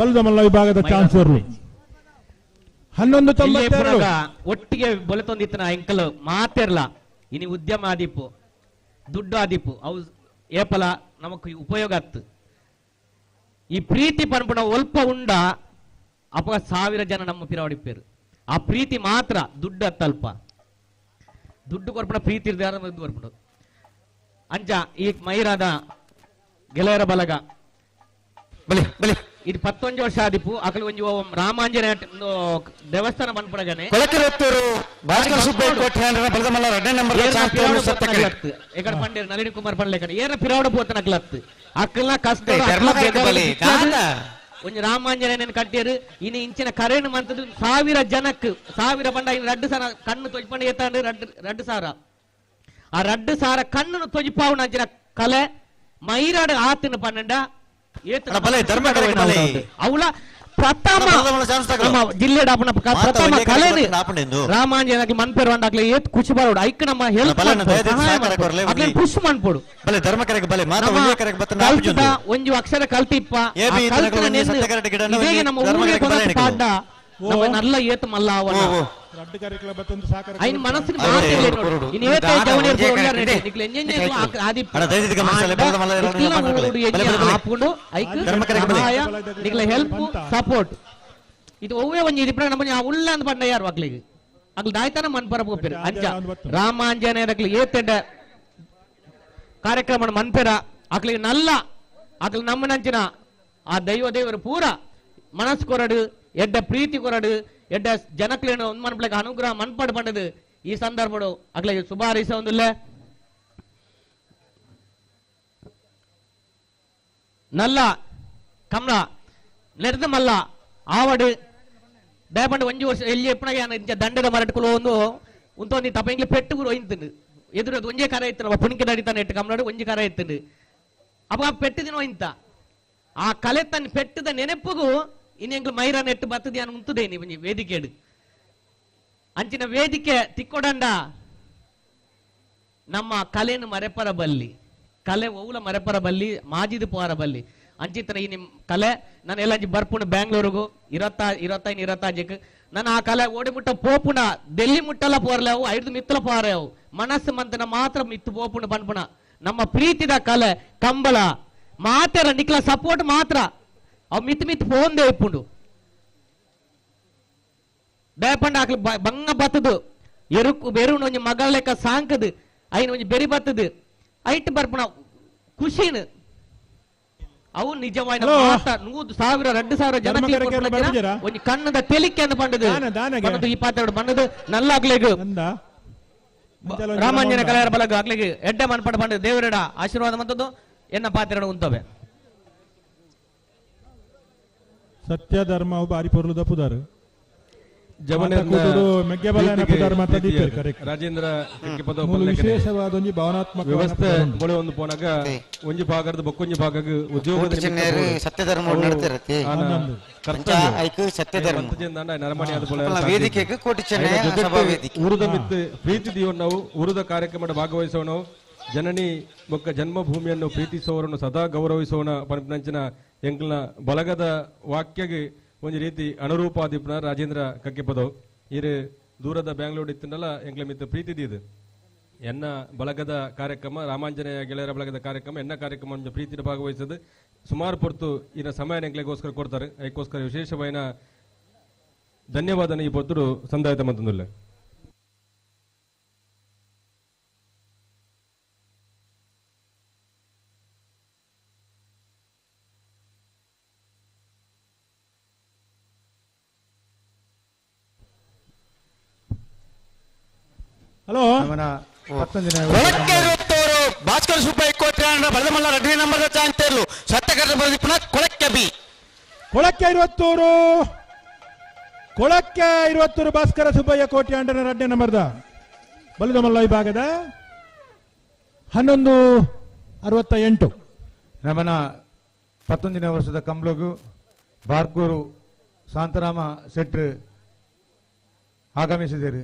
ಬಲದ ಮಲ್ಲ ವಿಭಾಗದ ಚಾನ್ಸರ್ 11:92 ಒಟ್ಟಿಗೆ ಬೊಲೆತೊಂದಿತ್ತನ ಎಂಕಲ್ ಮಾತೆರ್ಲ ಇನಿ ಉದ್ಯಮ ಆದಿಪ್ಪು ದುಡ್ಡು ಆದಿಪ್ಪು ಅವು ಏಪಲ ನಮಕ್ ಉಪಯೋಗ ಆತ್ತು. ಈ ಪ್ರೀತಿ ಪನ್ಪುನ ಒಲ್ಪ ಉಂಡ ಅಪಗ 1000 ಜನ ನಮ್ಮ ಪಿರವಡಿಪೇರು. ಆ ಪ್ರೀತಿ ಮಾತ್ರ ದುಡ್ಡು ಅತ್ತಲ್ಪ, ದುಡ್ಡು ಕೊರ್ಪುಣ ಪ್ರೀತಿ ಇರ್ದಾರ ದುಡ್ಡು ಕೊರ್ಪುಣ. ಅಂಚ ಈ ಮೈರಾದ ಗೆಳೆಯರ ಬಲಗ ಬಲಿ ಬಲಿ ಇದು 11 ವರ್ಷ ಆದಿಪ್ಪು ಅಕಲು ಒಂಜಿ ರಾಮಾಂಜನೇಯ ದೇವಸ್ಥಾನ ಪನ್ಪುನಗನೆ ಎಕಡ ಪಂಡೇರು ನಳಿನಿ ಕುಮಾರ್ ಪಂಡ್ಲೇಕಡೆ ಏನ ಪಿರಾವಡ ಪೋತನ ಅಕ್ಲತ್ತು ಅಕ್ಕಲ್ನ ಕಷ್ಟ ಒಂಜಿ ರಾಮಾಂಜನೇಯನ ಕಟ್ಟಿಯರು ಇನ್ನು ಇಂಚಿನ ಕರೆನು ಮಂತದ್ದು 1000 ಜನಕ್ 1000 ಪಂಡ ಇನ್ನು 2,000 ಕಣ್ಣು ತೊಜ್ಪಂಡ ಏತಾಂಡು 2,000 ಆ 2,000 ಕಣ್ಣನ್ನು ತೊಜಿಪಾವುನ ಅಂಚಿನ ಕಲೆ ಮೈರಾಡು ಆತನ ಪನ್ನಂಡ ಅವಳ ಪ್ರಥಮ ಜಿಲ್ಲೆ ಪ್ರಥಮ ಕಲೆ ರಾಮಾಂಜನೇಯ ಮನ್ಪೇರು ಅಂಡಾಕ್ಲೆ ಏತ್ ಖುಷಿ ಬರೋಡು ಐಕ್ ನಮ್ಮ ಹೆಲ್ಪ್ ಖುಷಿ ಮನ್ಪೋಡು ಒಂಜಿ ಅಕ್ಷರ ಕಲ್ತಿಪ್ಪ ನಮ್ಮ ಊರಿಗೆ ಪಾಡ ನಮ್ಮ ನಲ್ಲ ಏತ್ ಮಲ್ಲ ಅವನ ಐನ ಮನಸ್ಸಿನ ಹೆಲ್ಪ್ ಸಪೋರ್ಟ್ ಇದು ಒವ್ವೇ ಒಂಜಿ ಇದು ನಮ್ಮ ಉಳ್ಳ ಅಂದ್ ಪಂಡ ಯಾರು ಅಕ್ಲಿಗೆ ಅಕ್ಲು ದಾಯ್ತಾನ ಮನ್ಪರ ಪೋಪೆರು. ಅಂಚ ರಾಮಾಂಜನೇಯ ಅಕ್ಲು ಏತೆಂಡ ಕಾರ್ಯಕ್ರಮ ಮನ್ಪೆರ ಅಕ್ಲಿಗೆ ನಲ್ಲ ಅಕ್ಲು ನಮ್ಮನಂಚಿನ ಆ ದೈವ ದೇವರು ಪೂರ ಮನಸ್ಸು ಕೊರಡು ಎಡ್ಡ ಪ್ರೀತಿ ಕೊರಡು ಎಡ್ಡ ಜನಕ್ಲೇನು ಒಂದು ಮನ್ಪಲೆಗೆ ಅನುಗ್ರಹ ಮನ್ಪಾಡು ಪಂಡದು ಈ ಸಂದರ್ಭಡು ಅಕ್ಲಿಗೆ ಸುಬಾರಿಸ ಒಂದಿಲ್ಲ ನಲ್ಲ ಕಮಲ ನೆರೆದ ಮಲ್ಲ ಆವಡು ದಯಪಂಡು ಒಂಜಿ ವರ್ಷ ಎಲ್ಲಿ ಎಪ್ಪನಾಗ ಇಂಚ ದಂಡದ ಮರಟ್ಕೊಲು ಒಂದು ಉಂತೊಂದು ತಪ್ಪ ಇಂಗ್ಲಿ ಪೆಟ್ಟು ಗುರು ಒಯ್ತುಂಡು ಎದುರು ಅದು ಒಂಜೇ ಕರ ಇತ್ತು ಪುಣಿಕೆ ನಡಿತಾನೆ ಎಟ್ಟು ಕಮಲಾಡು ಒಂಜಿ ಕರ ಇತ್ತುಂಡು ಅಪ್ಪ ಪೆಟ್ಟು ದಿನ ಒಯ್ತ ಆ ಕಲೆ ತನ್ನ ಪೆಟ್ಟದ ನೆನಪುಗೂ ಇನ್ನೆಂಗ್ಲು ಮೈರ ನೆಟ್ಟು ಬರ್ತದೆ ಅನ್ ಉಂತುದೇ ನೀವು ವೇದಿಕೆಡು ಅಂಚಿನ ವೇದಿಕೆ ತಿಕ್ಕೊಡಂಡ ನಮ್ಮ ಕಲೆನು ಮರೆಪರ ಬಲ್ಲಿ ಕಲೆ ಒವ್ಲ ಮರೆಪರ ಬಲ್ಲಿ ಮಾಜಿದು ಪೋರ ಬಲ್ಲಿ ಅಂಚಿತನ ಈ ನಿಮ್ಮ ಕಲೆ ನಾನು ಎಲ್ಲ ಬರ್ಪುಣ ಬ್ಯಾಂಗ್ಳೂರಿಗೂ 25 ನಾನು ಆ ಕಲೆ ಓಡಿ ಮುಟ್ಟ ಪೋಪುಣ ಡೆಲ್ಲಿ ಮುಟ್ಟಲ್ಲ ಪೋರ್ಲೇವು ಐದು ಮಿತ್ತಲ ಪೋರೇವು ಮನಸ್ಸು ಮಂತನ ಮಾತ್ರ ಮಿತ್ತು ಪೋಪುಣ ಪನ್ಪುಣ ನಮ್ಮ ಪ್ರೀತಿದ ಕಲೆ ಕಂಬಳ ಮಾತ್ರ ನಿಕ್ಲ ಸಪೋರ್ಟ್ ಮಾತ್ರ ಅವು ಮಿತ್ ಮಿತ್ ಫೋನ್ದೇ ಇಪ್ಪುಂಡು ದಯಪಂಡ ಆಕ್ಲು ಬಂಗ ಬತ್ತದು ಎರುಕು ಬೆರುನು ಒಂಜಿ ಮಗಳ ಲೆಕ್ಕ ಸಾಂಕದು ಐನ ಒಂಜಿ ಬೆರಿ ಬತ್ತದು ಐಟ್ ಬರ್ಪುಣ ಖುಷಿನು ಅವು ನಿಜವಾದ ಮಾತ 100,000 2,000 ಜನ ಒಂಜಿ ಕಣ್ಣದ ತೆಲಿಕೆ ಅಂತ ಪಂಡದು ಪಂಡದು ಈ ಪಾತ್ರ ಬಂದದು ನಲ್ಲ ಆಗ್ಲೇಗು ರಾಮಾಂಜನ ಕಲೆಯರ ಬಲಗ ಆಗ್ಲಿಗೆ ಎಡ್ಡೆ ಮನ್ಪಡ ಪಂಡದು ದೇವರೆಡ ಆಶೀರ್ವಾದ ಮಂತದ್ದು ಎನ್ನ ಪಾತ್ರ ಉಂತವೆ. ಸತ್ಯ ಧರ್ಮ ಬಾರಿ ಪೊರ್ಲುದ ಪುದಾರು ರಾಜೇಂದ್ರ ವಿಶೇಷವಾದ ಒಂಜಿ ಭಾವನಾತ್ಮಕ ವ್ಯವಸ್ಥೆ ಬೊಳೆ ಒಂದು ಪೋನಾಗ ಒಂಜಿ ಭಾಗದ ಬೊಕ್ಕೊಂಜಿ ಭಾಗಗ ಉದ್ಯೋಗ ಊರದ ಮಿತ್ತು ಪ್ರೀತಿ ದಿಯೋ ನಾವು ಊರದ ಕಾರ್ಯಕ್ರಮದ ಭಾಗವಹಿಸೋಣ ನಾವು ಜನನಿ ಬೊಕ್ಕ ಜನ್ಮಭೂಮಿಯನ್ನು ಪ್ರೀತಿಸುವವರನ್ನು ಸದಾ ಗೌರವಿಸೋಣ ಪಂಪಿನಂಚಿನ ಎಂಕ್ಲನ ಬಲಗದ ವಾಕ್ಯಗೆ ಒಂಜಿ ರೀತಿ ಅನುರೂಪಾದೀಪನ ರಾಜೇಂದ್ರ ಕಕ್ಕೆಪದವು ಇರು ದೂರದ ಬ್ಯಾಂಗ್ಳೂರ್ ಇತ್ತನಲ್ಲ ಎಂಕ್ಲ ಮಿತ್ತ ಪ್ರೀತಿ ದೀದು ಎನ್ನ ಬಳಗದ ಕಾರ್ಯಕ್ರಮ ರಾಮಾಂಜನೇಯ ಗೆಳೆಯರ ಬಳಗದ ಕಾರ್ಯಕ್ರಮ ಎನ್ನ ಕಾರ್ಯಕ್ರಮ ಒಂಜಿ ಪ್ರೀತಿಯ ಭಾಗವಹಿಸೋದು ಸುಮಾರು ಪೊರ್ತು ಇನ್ನ ಸಮಯ ಎಂಕ್ಲೆಗೋಸ್ಕರ ಕೊಡ್ತಾರೆ ಅದಕ್ಕೋಸ್ಕರ ವಿಶೇಷವಾದ ಧನ್ಯವಾದನ ಈ ಪೊರ್ತುಡು ಸಂದಾಯತ ಮಂತಂದುಲ್ಲ. Hello Bhaskar Subbaiah ಕೋಟ್ಯಾಣ ಬಲದಮಲ್ಲ Reddy number ಚಾಂತೇರ್ಲು ಸತ್ಯಕರ್ಣ ಬರೆದಿಪ್ಪನ ಕೊಳಕ್ಕೆ B ಕೊಳಕ್ಕೆ 21 ಕೊಳಕ್ಕೆ 21 Bhaskara Subbaiah ಕೋಟ್ಯಾಂಡನ Reddy ನಂಬರ್ದ ಬಲದಮಲ್ಲ ವಿಭಾಗದ 11:68. ನಮ್ಮನ 19ನೇ ವರ್ಷದ ಕಂಬ್ಲಗು ಬಾರ್ಕೂರು ಶಾಂತರಾಮ ಶೆಟ್ರು ಆಗಮಿಸಿದರು.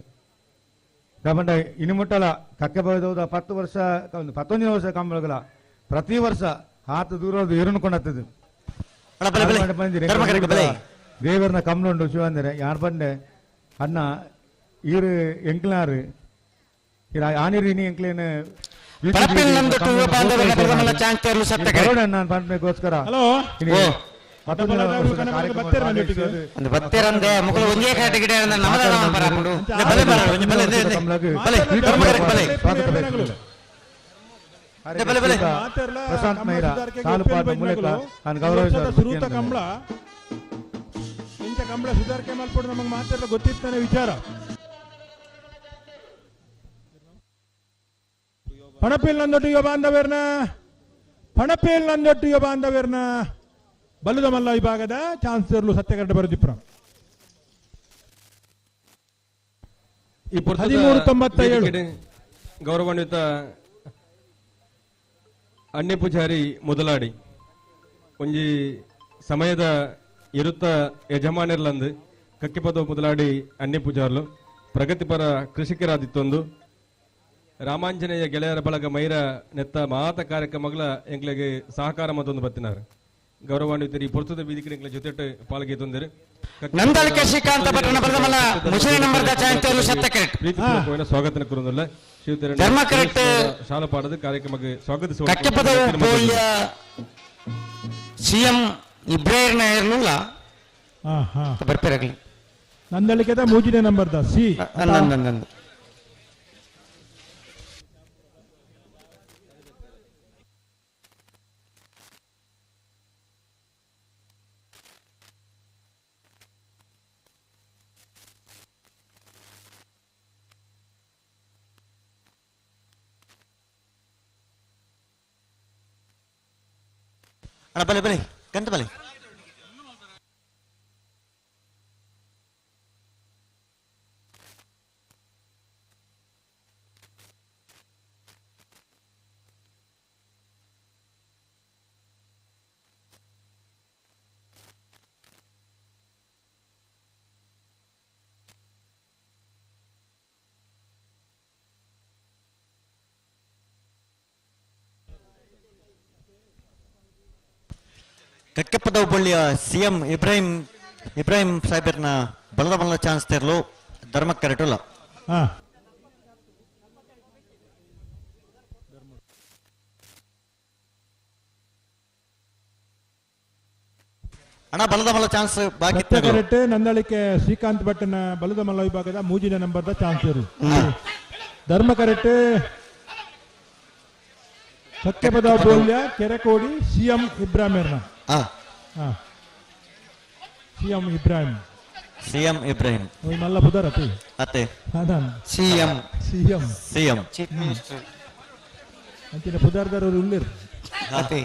ದಬಂಡ ಇನ್ನು ಮುಟ್ಟಲ ಕಕ್ಕೆ ಬರೆದ 10 ವರ್ಷ 19 ವರ್ಷ ಕಂಬಳಗಳ ಪ್ರತಿ ವರ್ಷ ಆತ ದೂರದ ಏರುನು ಕೊಂಡತ್ತದು ದೇವರನ್ನ ಕಂಬಳುಂಡು ಶಿವಂದರೆ ಯಾರು ಬಂಡೆ ಅನ್ನ ಈರು ಎಂಕ್ಲಾರು ಆನಿರು ಇನಿ ಎಂಕ್ಲೇನು ಪನ್ಪೆಗೋಸ್ಕರ ಹಲೋ ಬತ್ತೇರಂದೆ ಮುಕುಲು ಒಂಜೇ ಕ್ಯಾಟಗರಿ ನಮದ ಪರಾಪುಂಡು ಬಲೆ ಬಲೆ ಬಲೆ ಬಲೆ ಬಲೆ ಬಲೆ ಬಲೆ ಪ್ರಶಾಂತ್ ಮೈರಾ ಸಾಲುಪಾದ ಮೂಲಕ ನಾನು ಗೌರವಿಸುವ ಸುರೂತ ಕಂಬಳ ಇಂಚ ಕಂಬಳ ಸುಧಾರಿಕೆ ಮಲ್ಪಡು ನಮಗೆ ಮಾತೆಲ್ಲ ಗೊತ್ತಿತ್ತಾನೆ ವಿಚಾರ. ಪಣಪಿಲ್ ನಂದೊಟ್ಟಿಗೆ ಬಾಂಧವೇರ್ನ, ಪಣಪಿಲ್ ನಂದೊಟ್ಟಿಗೆ ಬಾಂಧವೇರ್ನ ಬಲ್ಲದ ಮಲ್ಲ ವಿಭಾಗದ ಚಾನ್ಸಲರ್ಲು ಸತ್ಯಗಡ್ಡ ಬರದಿಪ್ರ. 1397 ಗೌರವಾನ್ವಿತ ಅಣ್ಣೆ ಪೂಜಾರಿ ಮೊದಲಾಡಿ ಒಂಜಿ ಸಮಯದ ಇರುತ್ತ ಯಜಮಾನಿರ್ಲಂದು ಕಕ್ಕಿಪದ ಮೊದಲಾಡಿ ಅಣ್ಣೆ ಪೂಜಾರ್ಲು ಪ್ರಗತಿಪರ ಕೃಷಿಕರಾದಿತ್ತೊಂದು ರಾಮಾಂಜನೇಯ ಗೆಳೆಯರ ಬಳಗ ಮೈರ ನೆತ್ತ ಮಾತ ಕಾರ್ಯಕ್ರಮಗಳ ಎಂಗ್ಲಿಗೆ ಸಹಕಾರ ಮತ್ತೊಂದು ಬತ್ತಿನಾರು ಗೌರವಾನ್ವಿತರು ಈ ಪೊರ್ತದ ಬೀದಿಗೆ ಎಂಗ್ಲ ಜೊತೆ ಪಾಲ್ಗೆ ತೊಂದರೆ ನಂದಳಿಕೆ ಶ್ರೀಕಾಂತ ಭಟ್ರನ ಬರೆದಮಲ್ಲ ಮುಸಳಿ ನಂಬರ್ದ ಚಾಂತೇಲು ಶತಕರೆಟ್ ಪ್ರೀತಿಪೂರ್ವಕವಾದ ಸ್ವಾಗತ ಕೋರುವುದಿಲ್ಲ. ಧರ್ಮಕರೆಟ್ ಶಾಲಾ ಪಾಠದ ಕಾರ್ಯಕ್ರಮಕ್ಕೆ ಸ್ವಾಗತಿಸುವ ಕಟ್ಟಪದ ಪೋಲ್ಯ ಸಿಎಂ ಇಬ್ರಾಹಿಂ ನಾಯರ್ನುಲ್ಲ ಬರ್ಪೇರಗಲಿ ನಂದಳಿಕೆದ ಮೂಜಿನೇ ನಂಬರ್ದ ಸಿ ನಂದ ಅಣ್ಣ ಬಲೆ ಬಲೆ ಕಂತ ಬಲೆ ಕಕ್ಕೆಪ್ಪದ ಹುಬ್ಬಳ್ಳಿಯ ಸಿಎಂ ಇಬ್ರಾಹಿಂ ಇಬ್ರಾಹಿಂ ಸಾಹೇಬರ್ನ ಬಲದ ಬಲ ಚಾನ್ಸ್ ತೆರಲು ಧರ್ಮಕ್ಕೆ ಕರೆಟುಲ್ಲ. ಅಣ್ಣ ಬಲದ ಮಲ್ಲ ಚಾನ್ಸ್ ಬಾಕಿ ಕರೆಕ್ಟ್. ನಂದಳಿಕೆ ಶ್ರೀಕಾಂತ್ ಭಟ್ನ ಬಲದ ಮಲ್ಲ ವಿಭಾಗದ ಮೂಜಿನ ನಂಬರ್ದ ಚಾನ್ಸ್ ಧರ್ಮ ಕರೆಕ್ಟ್. ಸತ್ಯಪದ Bolya Kerekodi CM Ibrahim CM Ibrahim CM Ibrahim ಮಲ್ಲ ಬುಧರ್ ಅತಿ ಅತ್ತೆ ಅದಾನ್ CM CM CM chief minister ಅಂಚಿನ ಪುದಾರ್ದಾರರು ಉಲ್ಲೇರು ಅತೆ.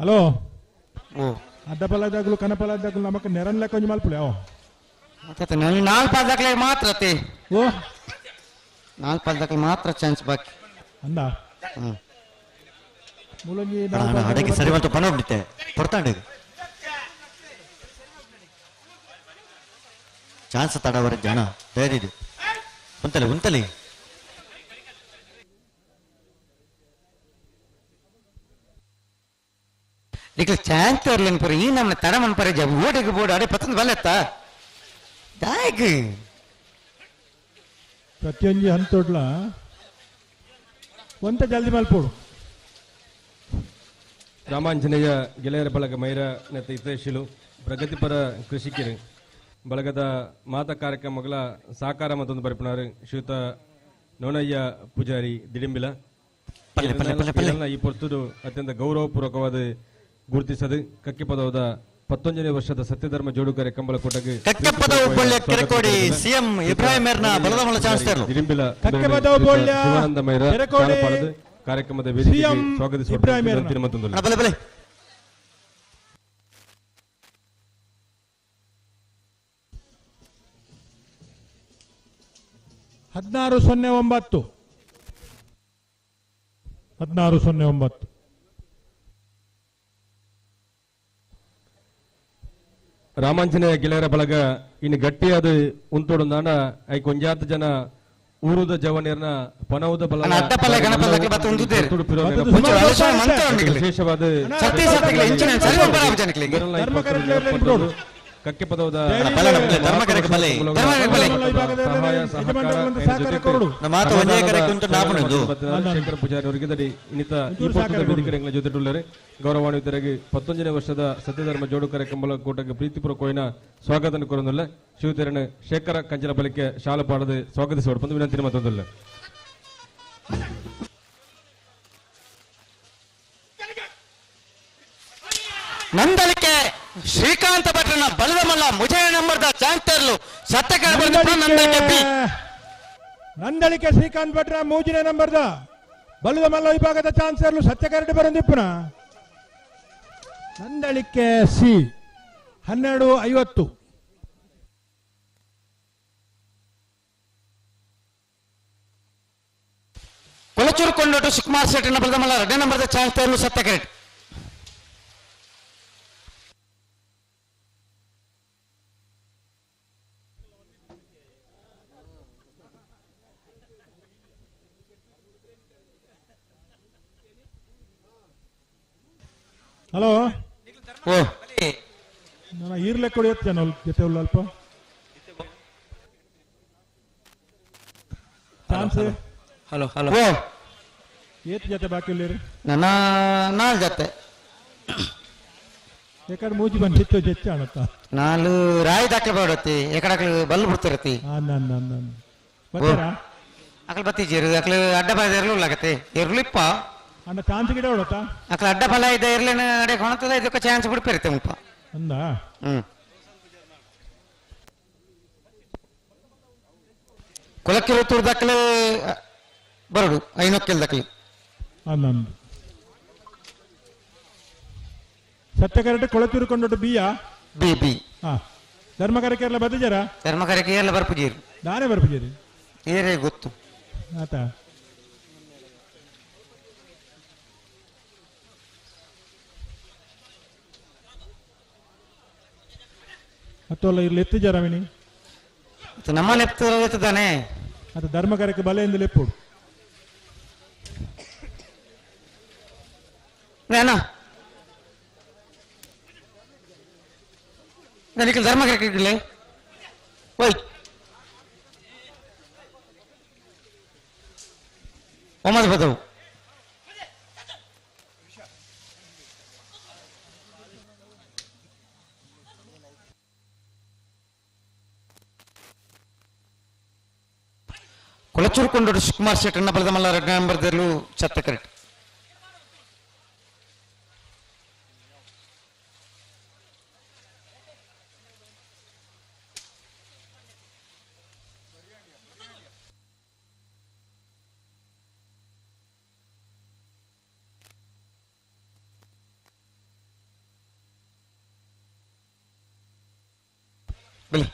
ಹಲೋ ಅಡ್ಡಪಲದಾಗಲು ಕನಪಲದಾಗಲು ನಮಕ್ ನೆರನ್ ಲೆಕ್ಕ ಒಂಜಿ ಮಲ್ಪುಲೆ ಅವ ನಾಲ್ಕು ಪಾದಕ್ಲೆ ಮಾತ್ರ ಅತ್ತೆ. ಓ ನಾಲ್ಕು ಪಾದಕ್ಲೆ ಮಾತ್ರ ಚಾನ್ಸ್ ಬಾಕಿ ಅಂದ ಮೂಲಂಜಿ ಅಡಗೆ ಸರಿ ಬಂತು ಪಣ ಬಿಡುತ್ತೆ ಪೊರ್ತಾಂಡ ಚಾನ್ಸ್ ತಡವರ ಜನ ಧೈರ್ಯ ಇದು ಉಂತಲೆ ಉಂತಲೆ ನಿಕ್ಲೆ ಚಾನ್ಸ್ ತರ್ಲೇನು ಪುರ ಈ ನಮ್ಮ ತಡ ಮನ್ಪರೆ ಜಬ್ ಓಟಿಗೆ ಬೋರ್ಡ್ ಅಡೆ ಪತ್ತಂದು ಬಲ್ಲೆತ್ತ ದಾಯಕ್ ಪ್ರತಿಯೊಂಜಿ ಹಂತೊಡ್ಲ ಒಂತ ಜಲ್ದಿ ಮಲ್ಪೋಡು. ರಾಮಾಂಜನೇಯ ಗೆಳೆಯರ ಬಳಗ ಮೈರ ನೆತ್ತ ಹಿತೈಷಿಲು ಪ್ರಗತಿಪರ ಕೃಷಿಕರು ಬಳಗದ ಮಾತಾ ಕಾರ್ಯಕ್ರಮಗಳ ಸಾಕಾರ ಮತ್ತೊಂದು ಬರಪುನಾರು ಶ್ರೀಯುತ ನೋನಯ್ಯ ಪೂಜಾರಿ ದಿಡಿಂಬಿಲ ಈ ಪೊರ್ತುಡು ಅತ್ಯಂತ ಗೌರವಪೂರ್ವಕವಾದ ಗುರುತಿಸದು ಕಕ್ಕಿಪದವದ 19ನೇ ವರ್ಷದ ಸತ್ಯಧರ್ಮ ಜೋಡುಕರೆ ಕಂಬಳಕೋಟಗೆ ಸಿಎಂ ಇಬ್ರಾಹಿಂ ದಿಡಿಂಬಿಲ ಶಿವಾನಂದ ಮೈರ ಕಾರ್ಯಕ್ರಮದ ವೇದಿಕೆಗೆ ಸ್ವಾಗತಿಸುವ ಮತ್ತೊಂದು 16:09 16:09. ರಾಮಾಂಜನೇಯ ಗೆಳೆಯರ ಬಳಗ ಇನ್ನು ಗಟ್ಟಿಯಾದ ಉಂತೋಡುಂದಾಂಡ ಐಕ್ ಒಂಜಾತ್ ಜನ ಊರುದ ಜವನಿಯರ್ನ ಪನವುದ ಬಲ ವಿಶೇಷವಾದ ಕಕ್ಕೆ ಪದವದ ಸಹಾಯ ಸಹಕಾರ ಶಂಕರ ಪೂಜಾರಿ ಅವರಿಗೆ ಇನ್ನಿತ ಈ ಪೋಟದ ವೇದಿಕೆಗಳ ಜೊತೆಟುಳ್ಳರೆ ಗೌರವಾನ್ವಿತರಾಗಿ 19ನೇ ವರ್ಷದ ಸತ್ಯಧರ್ಮ ಜೋಡುಕರೆ ಕಂಬಳ ಕೂಟಕ್ಕೆ ಪ್ರೀತಿಪೂರ್ವಕ ಸ್ವಾಗತ ಕೋರೊಂದುಲ್ಲ ಶಿವತೆರಣ ಶೇಖರ ಕಂಚನ ಬಲಿಕೆ ಶಾಲೆ ಪಾಡದೆ ಸ್ವಾಗತಿಸಿ ಹೊರಪಂದು ವಿನಂತಿ ಮತ್ತೊಂದುಲ್ಲ. ನಂದಳಿಕೆ ಶ್ರೀಕಾಂತ ಭಟ್ರನ ಬಲದ ಮಲ್ಲ ಮುಜಯ ನಂಬರ್ದ ಚಾಂತರ್ಲು ಸತ್ಯಕರ ನಂದಳಿಕೆ ಬಿ. ನಂದಳಿಕೆ ಶ್ರೀಕಾಂತ್ ಭಟ್ರ ಮೂಜನೇ ನಂಬರ್ದ ಬಲದ ಮಲ್ಲ ವಿಭಾಗದ ಚಾನ್ಸರ್ಲು ಸತ್ಯಕರಡಿ ಬರಂದಿಪ್ಪುನ. ನಂದಳಿಕೆ ಸಿ 12:50. ಕೊಲಚೂರು ಕೊಂಡೋಟು ಸುಕುಮಾರ್ ಶೆಟ್ಟಿನ ಬಲದ ಮಲ್ಲ 2 ನಂಬರ್ದ ಚಾನ್ಸರ್ಲು ಸತ್ಯಕರಡಿ. ಹಲೋ, ನಾನು ಈರ್ಲೆ ಕೊಡಿ ಎತ್ತೇನೆ ಜೊತೆ ಅಲ್ಪ ಚಾನ್ಸ್. ಹಲೋ ಹಲೋ, ಏತ್ ಜೊತೆ ಬಾಕಿ ಉಳ್ಳೇರಿ? ನನ್ನ ನಾಲ್ ಜೊತೆ. ಯಾಕಂದ್ರೆ ಮೂಜಿ ಬಂದು ಹೆಚ್ಚು ಹೆಚ್ಚು ಆಣತ್ತ ನಾಲು ರಾಯಿ ದಾಖಲೆ ಬೇಡತ್ತಿ ಎಕಡಕ್ಲು ಬಲ್ ಬಿಡ್ತಿರತಿ. ಬರ್ತಾರಾ? ಅಕಲ್ ಬತ್ತೀಜೇರು ಅಕ್ಲು ಅಡ್ಡ ಬಲ ಎರಲು ಆಗತ್ತೆ ಎರಲಿಪ್ಪ ಅಣ್ಣ ಚಾನ್ಸ್ ಗಿಡ ಹೊಡತಾ ಅಕ್ಲ ಅಡ್ಡ ಬಲ ಇದೆ ಇರ್ಲೇನ ಅಡೆ ಕೊಣತದ ಇದಕ್ಕೆ ಚಾನ್ಸ್ ಬಿಡ್ಪಿರುತ್ತೆ ಮುಪ್ಪ ಅಂದ. ಕೊಲಕ್ಕಿರು ತುರ್ದಕ್ಲೆ ಬರಡು ಐನೊಕ್ಕೆಲ್ ದಕ್ಲೆ ಅಂದಂದು ಸತ್ಯಕರಟೆ ಕೊಳಚೂರು ಕೊಂಡೊಟ್ಟು ಬಿಯಾ ಬಿ ಬಿ. ಹಾ, ಧರ್ಮಕರಕ್ಕೆ ಎಲ್ಲ ಬದಿಜಾರ? ಧರ್ಮಕರಕ್ಕೆ ಎಲ್ಲ ಬರ್ಪುಜೀರು. ನಾನೇ ಬರ್ಪುಜೀರಿ ಏರೇ ಗೊತ್ತು ಆತ. ಅತ್ತಲ್ಲ ಇಲ್ಲಿ ಎತ್ತಿಜಾರ ವಿನಿ? ನಮ್ಮ ಎತ್ತುತ್ತಾನೆ ಅದು ಧರ್ಮಕರಕ್ಕೆ ಬಲೆಯಿಂದ ಲೆಪ್ಪುಡು. ನನಗೆ ಧರ್ಮಕರಕ್ಕೆ ಓಯ್ ಒಮ್ಮದ ಬದವು ಕೊಳಚೂರು ಕೊಂಡೋಡು ಸುಕುಮಾರ್ ಶೆಟ್ಟಣ್ಣ ಬಲದ ಮಲ್ಲ 2 ನಂಬರ್ ದರ್ಲು ಚತ್ತ ಕರೆಕ್ಟ್. ಬಲಿ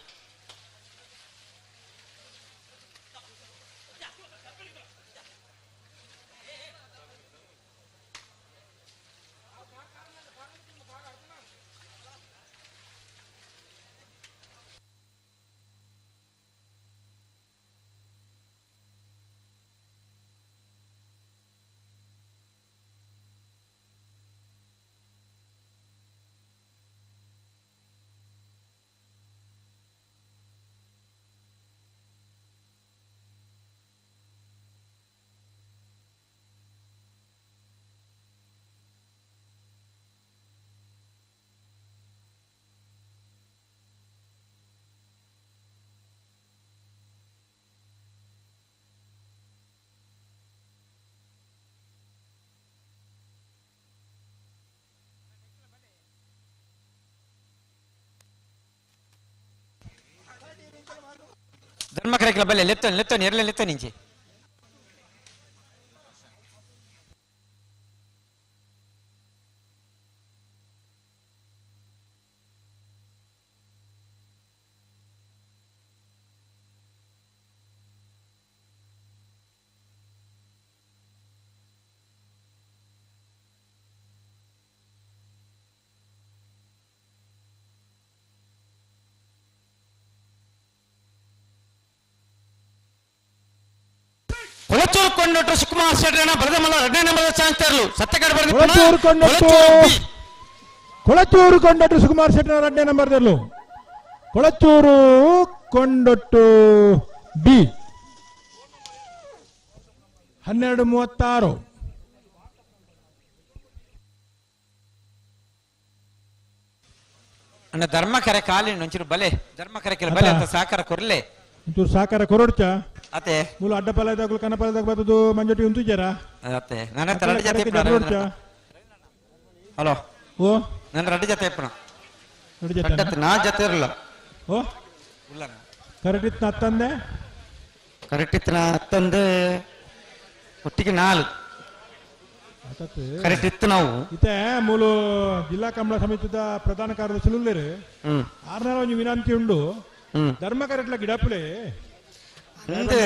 ಧರ್ಮಕರಕ್ಕೆ ಬಲ್ಲೆ ಲೆತ್ತೋನ್ ಲೆತ್ತೋನ್ ಎರಲೆ ಲೆತ್ತೋನ್ ಇಂಚೆ. ಕೊಳಚೂರು ಕೊಂಡೊಟ್ಟು ಸುಕುಮಾರ್ ಶೆಟ್ಟರನ ಬಲದಮಲ್ಲ ಎರಡನೇ ನಂಬರ್ ಚಾನ್ಸ್ ಸತ್ಯಕಡೆ ಕೊಳಚೂರು ಕೊಂಡೊಟ್ಟು ಕೊಳಚೂರು ಕೊಂಡೊಟ್ಟು ಸುಕುಮಾರ್ ಶೆಟ್ಟರ್ ಎರಡನೇ ನಂಬರ್ ದರ್ಲು. ಕೊಳಚೂರು ಕೊಂಡೊಟ್ಟು ಬಿ 12:36. ಅಣ್ಣ ಧರ್ಮಕರೆ ಕಾಲಿನ ಒಂಚೂರು ಬಲೆ ಧರ್ಮಕರೆ ಕೆಲ ಬಲೆ ಅಂತ ಸಾಕಾರ ಕೊರ್ಲೆ ಒಂಚೂರು ಸಾಕಾರ ಕೊರೊಡ್ಚ ಅತೆ ಮೂಲ ಅಡ್ಡ ಪಾಲದಾಗಲು ಕನ್ನ ಪಾಲದಾಗ ಬರ್ತದು ಮಂಜೊಟ್ಟಿ ಉಂತುಜಾರ ಅತೆ ನನ್ನ ಹತ್ರ ಎರಡು ಜೊತೆ ಇಪ್ಪಣ. ಹಲೋ ಓ ನನ್ನ ಎರಡು ಜೊತೆ ಇಪ್ಪಣ ಎರಡು ಜೊತೆ ನಾ ಜೊತೆ ಇರಲ್ಲ. ಓ ಕರೆಕ್ಟ್ ಇತ್ತು ಹತ್ತಂದೆ ಕರೆಕ್ಟ್ ಇತ್ತು ಹತ್ತಂದೆ ಒಟ್ಟಿಗೆ 4 ಕರೆಕ್ಟ್ ಇತ್ತು ನಾವು. ಇತ್ತೆ ಮೂಲು ಜಿಲ್ಲಾ ಕಂಬಳ ಸಮಿತಿದ ಪ್ರಧಾನ ಕಾರ್ಯದರ್ಶಿ ಉಲ್ಲೇರು ಆರ್ನಾರ ಒಂಜಿ ವಿನಂತಿ ಉಂಡು ಧರ್ಮ ಕರೆಟ್ಲ ಗಿಡಪುಲೆ ಅಂದು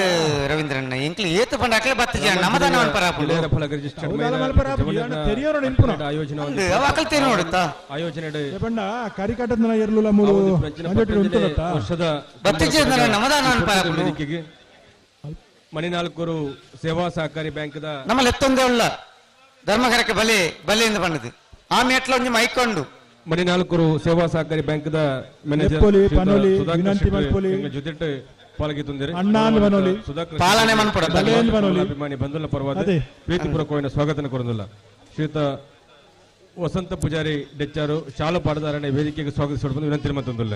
ರವೀಂದ್ರಣ್ಣ ಎಂಕ್ಲು ಏತು ಪಂಡ ಅಕ್ಲೆ ಬತ್ತಿಜ ನಮದಾನ ಪಂಡ ಕರಿಕಟ್ಟದ ಎರ್ಲುಲ ಮೂಲು ವರ್ಷದ ಮಣಿನಾಲ್ಕೂರು ಸೇವಾ ಸಹಕಾರಿ ಬ್ಯಾಂಕ್ದ ನಮ್ಮಲ್ಲಿ ಎತ್ತೊಂದೇ ಉಳ್ಳ ಧರ್ಮಕರಕ್ಕೆ ಬಲಿ ಬಲಿಯಿಂದ ಬಂದದ್ದು ಆ ಮೇಟ್ಲ ಒಂಜಿ ಮೈಕೊಂಡು ಮಣಿನಾಲ್ಕೂರು ಸೇವಾ ಸಹಕಾರಿ ಬ್ಯಾಂಕ್ದ ಮ್ಯಾನೇಜರ್ ಜೊತೆ ಪಾಲನೆ ಮನ್ಪುಡ ಅಭಿಮಾನಿ ಬಂಧುಲ ಪರವಾದ ಪ್ರೀತಿಪೂರ್ವಕವಾದ ಸ್ವಾಗತ ಕೋರೊಂದುಲ್ಲ. ಶ್ರೀಯುತ ವಸಂತ ಪೂಜಾರಿ ಡೆಚ್ಚಾರು ಶಾಲು ಪಾಡದಾರನೆ ವೇದಿಕೆಗೆ ಸ್ವಾಗತಿಸಿಕೊಂಡು ವಿನಂತಿ ಮತ್ತೊಂದುಲ್ಲ.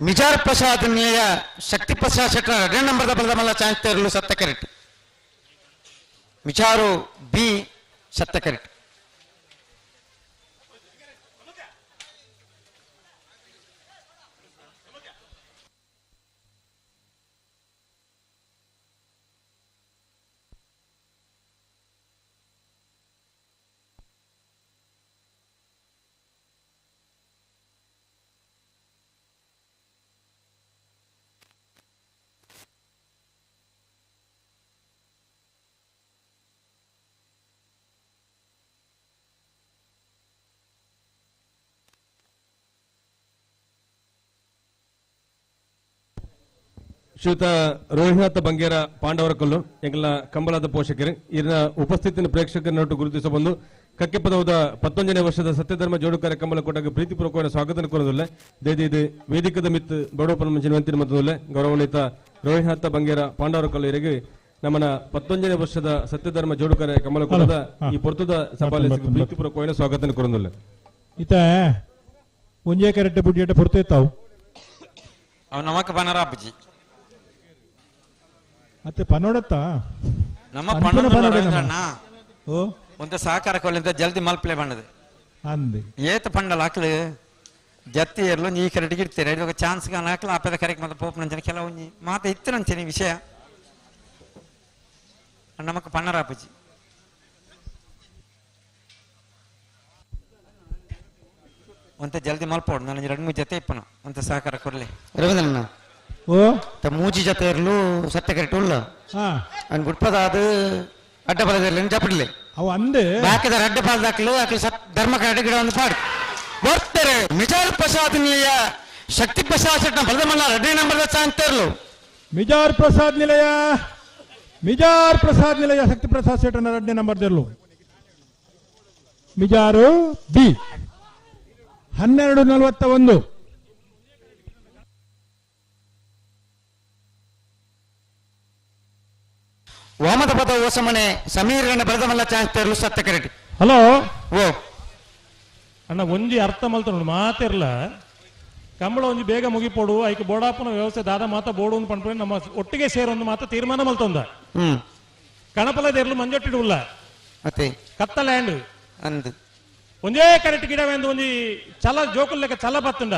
ಮಿಜಾರ್ ಪ್ರಸಾದ್ ನಿಲಯ ಶಕ್ತಿ ಪ್ರಸಾದ್ ಶೆಟ್ಟರ್ ಎರಡನೇ ನಂಬರ್ದ ಬಲದ ಮಲ್ಲ ಚಾನ್ಸ್ ತೇರಲು ಸತ್ತ ಕರೆಕ್ಟ್. ಮಿಜಾರು ಬಿ ಸತ್ತ ಕರೆಕ್ಟ್. ಶ್ರೀಯುತ ರೋಹಿನಾಥ ಬಂಗೇರ ಪಾಂಡವರ ಕಲ್ಲು ಎಂಗಲ ಕಂಬಳದ ಪೋಷಕರು ಇದರ ಉಪಸ್ಥಿತಿಯನ್ನು ಪ್ರೇಕ್ಷಕರ ನಟ್ಟು ಗುರುತಿಸಬಂದು ಕಕ್ಕೆಪದವದ 19ನೇ ವರ್ಷದ ಸತ್ಯಧರ್ಮ ಜೋಡುಕಾರ ಕಂಬಳ ಕೂಟಕ್ಕೆ ಪ್ರೀತಿಪೂರ್ವಕವಾದ ಸ್ವಾಗತ ಕೋರುವುದಿಲ್ಲ. ದೇದಿ ವೇದಿಕದ ಮಿತ್ ಬಡೋಪನ ಮುಂಚಿನ ವಂತಿನ ಮತ್ತೊಂದಿಲ್ಲ ಗೌರವಾನ್ವಿತ ರೋಹಿನಾಥ ಬಂಗೇರ ಪಾಂಡವರ ಕಲ್ಲು ಇವರಿಗೆ ನಮ್ಮನ 19ನೇ ವರ್ಷದ ಸತ್ಯಧರ್ಮ ಜೋಡುಕಾರ ಕಂಬಳ ಕೂಟದ ಈ ಪೊರ್ತುದ ಸಭಾಲೆ ಪ್ರೀತಿಪೂರ್ವಕವಾದ ಸ್ವಾಗತ ಕೋರುವುದಿಲ್ಲ. ಇತ ಒಂಜೇ ಕರೆಕ್ಟ್ ಬುಡ್ಡಿಯಟ ಪೊರ್ತೇತಾವು ಅವ್ ನಮಕ್ ಬನರಾಪುಜಿ ಅತ್ತೆ ಪನೋಡತ್ತ ನಮ್ಮ ಪಣ್ಣನ ಒಂದು ಸಹಕಾರ ಕೊಲ್ಲಿಂದ ಜಲ್ದಿ ಮಲ್ಪ್ಲೆ ಬಣ್ಣದು ಅಂದೆ ಏತ ಪಂಡಲ ಹಾಕ್ಲು ಜತ್ತಿ ಇರಲು ನೀ ಕರೆಕ್ಟ್ ಇರ್ತೀರ ಇವಾಗ ಚಾನ್ಸ್ ಹಾಕ್ಲು ಆಪದ ಕರೆಕ್ಟ್ ಮತ್ತೆ ಪೋಪನ ಕೆಲವು ಮಾತ ಇತ್ತು ನಂಚೇನಿ ವಿಷಯ ನಮಕ್ ಪಣ್ಣರಾಪುಜಿ ಒಂತ ಜಲ್ದಿ ಮಲ್ಪೋಡು ನಾನು ಎರಡು ಮೂರು ಜೊತೆ ಇಪ್ಪನು ಅಂತ ಸಹಕಾರ ಕೊರ್ಲಿ ರವೀಂದ್ರಣ್ಣ ಓ ಮೂಜಿ ಜೊತೆ ಇರಲು ಸತ್ಯ ಕರೆಕ್ಟ್ ಉಳ್ಳ ಅನ್ ಗುಡ್ಪದ ಅದು ಅಡ್ಡ ಪದದಲ್ಲಿ ಜಪಡ್ಲಿ ಅವು ಅಂದೆ ಬಾಕಿದ ಅಡ್ಡ ಪಾಲದಾಕ್ಲು ಅಕ್ಲು ಸತ್ ಧರ್ಮ ಕರಡು ಗಿಡ ಒಂದು ಪಾಡು ಬರ್ತಾರೆ ಮಿಜಾರ್ ಪ್ರಸಾದ್ ನಿಲಯ ಶಕ್ತಿ ಪ್ರಸಾದ್ ಶೆಟ್ನ ಬಲದಮಲ್ಲ ಎರಡನೇ ನಂಬರ್ ಅಂತಿರ್ಲು ಮಿಜಾರ್ ಪ್ರಸಾದ್ ನಿಲಯ ಮಿಜಾರ್ ಪ್ರಸಾದ್ ನಿಲಯ ಶಕ್ತಿ ಪ್ರಸಾದ್ ಶೆಟ್ಟನ ಎರಡನೇ ನಂಬರ್ ದಿರ್ಲು ಮಿಜಾರು ಬಿ 12:41. ವಾಮದ ಪದ ಓಸಮನೆ ಸಮೀರನ ಬಲದಮಲ್ಲ ಚಾನ್ಸ್ ತೇರ್ಲು ಸತ್ಯ ಕರೆಕ್ಟ್. ಹಲೋ ಓ ಅಣ್ಣ ಒಂಜಿ ಅರ್ಥ ಮಲ್ತ ನೋಡು ಮಾತಿರ್ಲ ಕಂಬಳ ಒಂಜಿ ಬೇಗ ಮುಗಿಪೋಡು ಐಕ್ ಬೋಡಾಪನ ವ್ಯವಸ್ಥೆ ದಾದ ಮಾತ ಬೋಡು ಅಂತ ಪಂಡ್ಕೊಂಡು ನಮ್ಮ ಒಟ್ಟಿಗೆ ಸೇರೊಂದು ಮಾತ ತೀರ್ಮಾನ ಮಲ್ತೊಂದ ಕಣಪಲ ದೇರ್ಲು ಮಂಜೊಟ್ಟಿಡುಲ್ಲ ಮತ್ತೆ ಕತ್ತ ಲ್ಯಾಂಡ್ ಅಂದು ಒಂದೇ ಕರೆಕ್ಟ್ ಗಿಡವೆಂದು ಒಂಜಿ ಚಲ ಜೋಕುಲ್ ಲೆಕ್ಕ ಚಲ ಬತ್ತುಂಡ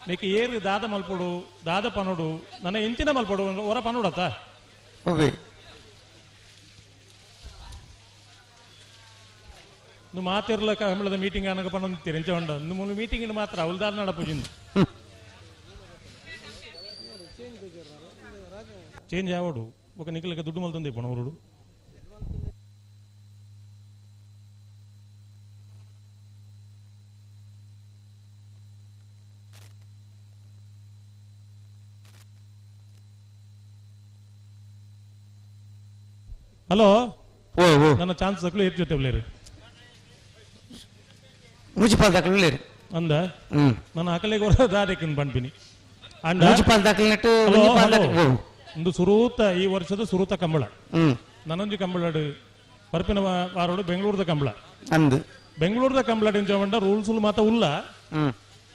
ನೀಕ್ ಏರು ದಾದ ಮಲ್ಪೊಡು ದಾದ ಪನೋಡು ನನ್ನ ಎಂಚಿನ ಮಲ್ಪೊಡು ಹೊರ ಪನೋಡತ್ತ నువ్వు మాతేరులో కమలದ ಮೀಟಿಂಗ್ అనక పని తెరించవండ నువ్వు ಮೀಟಿಂಗ್ ಮಾತ್ರ ಅವಲ್ದಾರ ನಡಪುಜಿಂದು ಚೇಂಜ್ ಆವಡು ఒక ನಿಖಲಕ್ಕೆ ದುಡ್ಡು ಮಲ್ತಂದೆ ಪಣ ಅವರುಡು. ಹಲೋ ಓ ಓ ನನ್ನ ಚಾನ್ಸ್ ದಕ್ಲು ಏತ್ ಜೊತೆ ಉಳ್ಳೇರು ಮುಜಿಪಾಲ್ ದಾಖಲು ಉಳ್ಳೇರು ಅಂದ ಹ್ಮ್ ನನ್ನ ಅಕಲೆಗೆ ಹೊರ ದಾದಕ್ಕಿಂದ ಪನ್ಪಿನಿ ಅಂಡ ಮುಜಿಪಾಲ್ ದಾಖಲು ನೆಟ್ಟು ಹಲೋ, ಒಂಜಿ ಪಾಲ್ ಹಲೋ. ದಾಖಲು ಓ. ಒಂದು ಸುರೂತ ಈ ವರ್ಷದ ಸುರೂತ ಕಂಬಳ ಹ್ಮ್ ನನೊಂಜಿ ಕಂಬಳಡು ಪರ್ಪಿನ ವಾರೋಡು ಬೆಂಗಳೂರದ ಕಂಬಳ ಅಂದು ಬೆಂಗಳೂರದ ಕಂಬಳ ಡಿಂಚ ರೂಲ್ಸ್ ಮಾತ ಉಲ್ಲ ಹ್ಮ್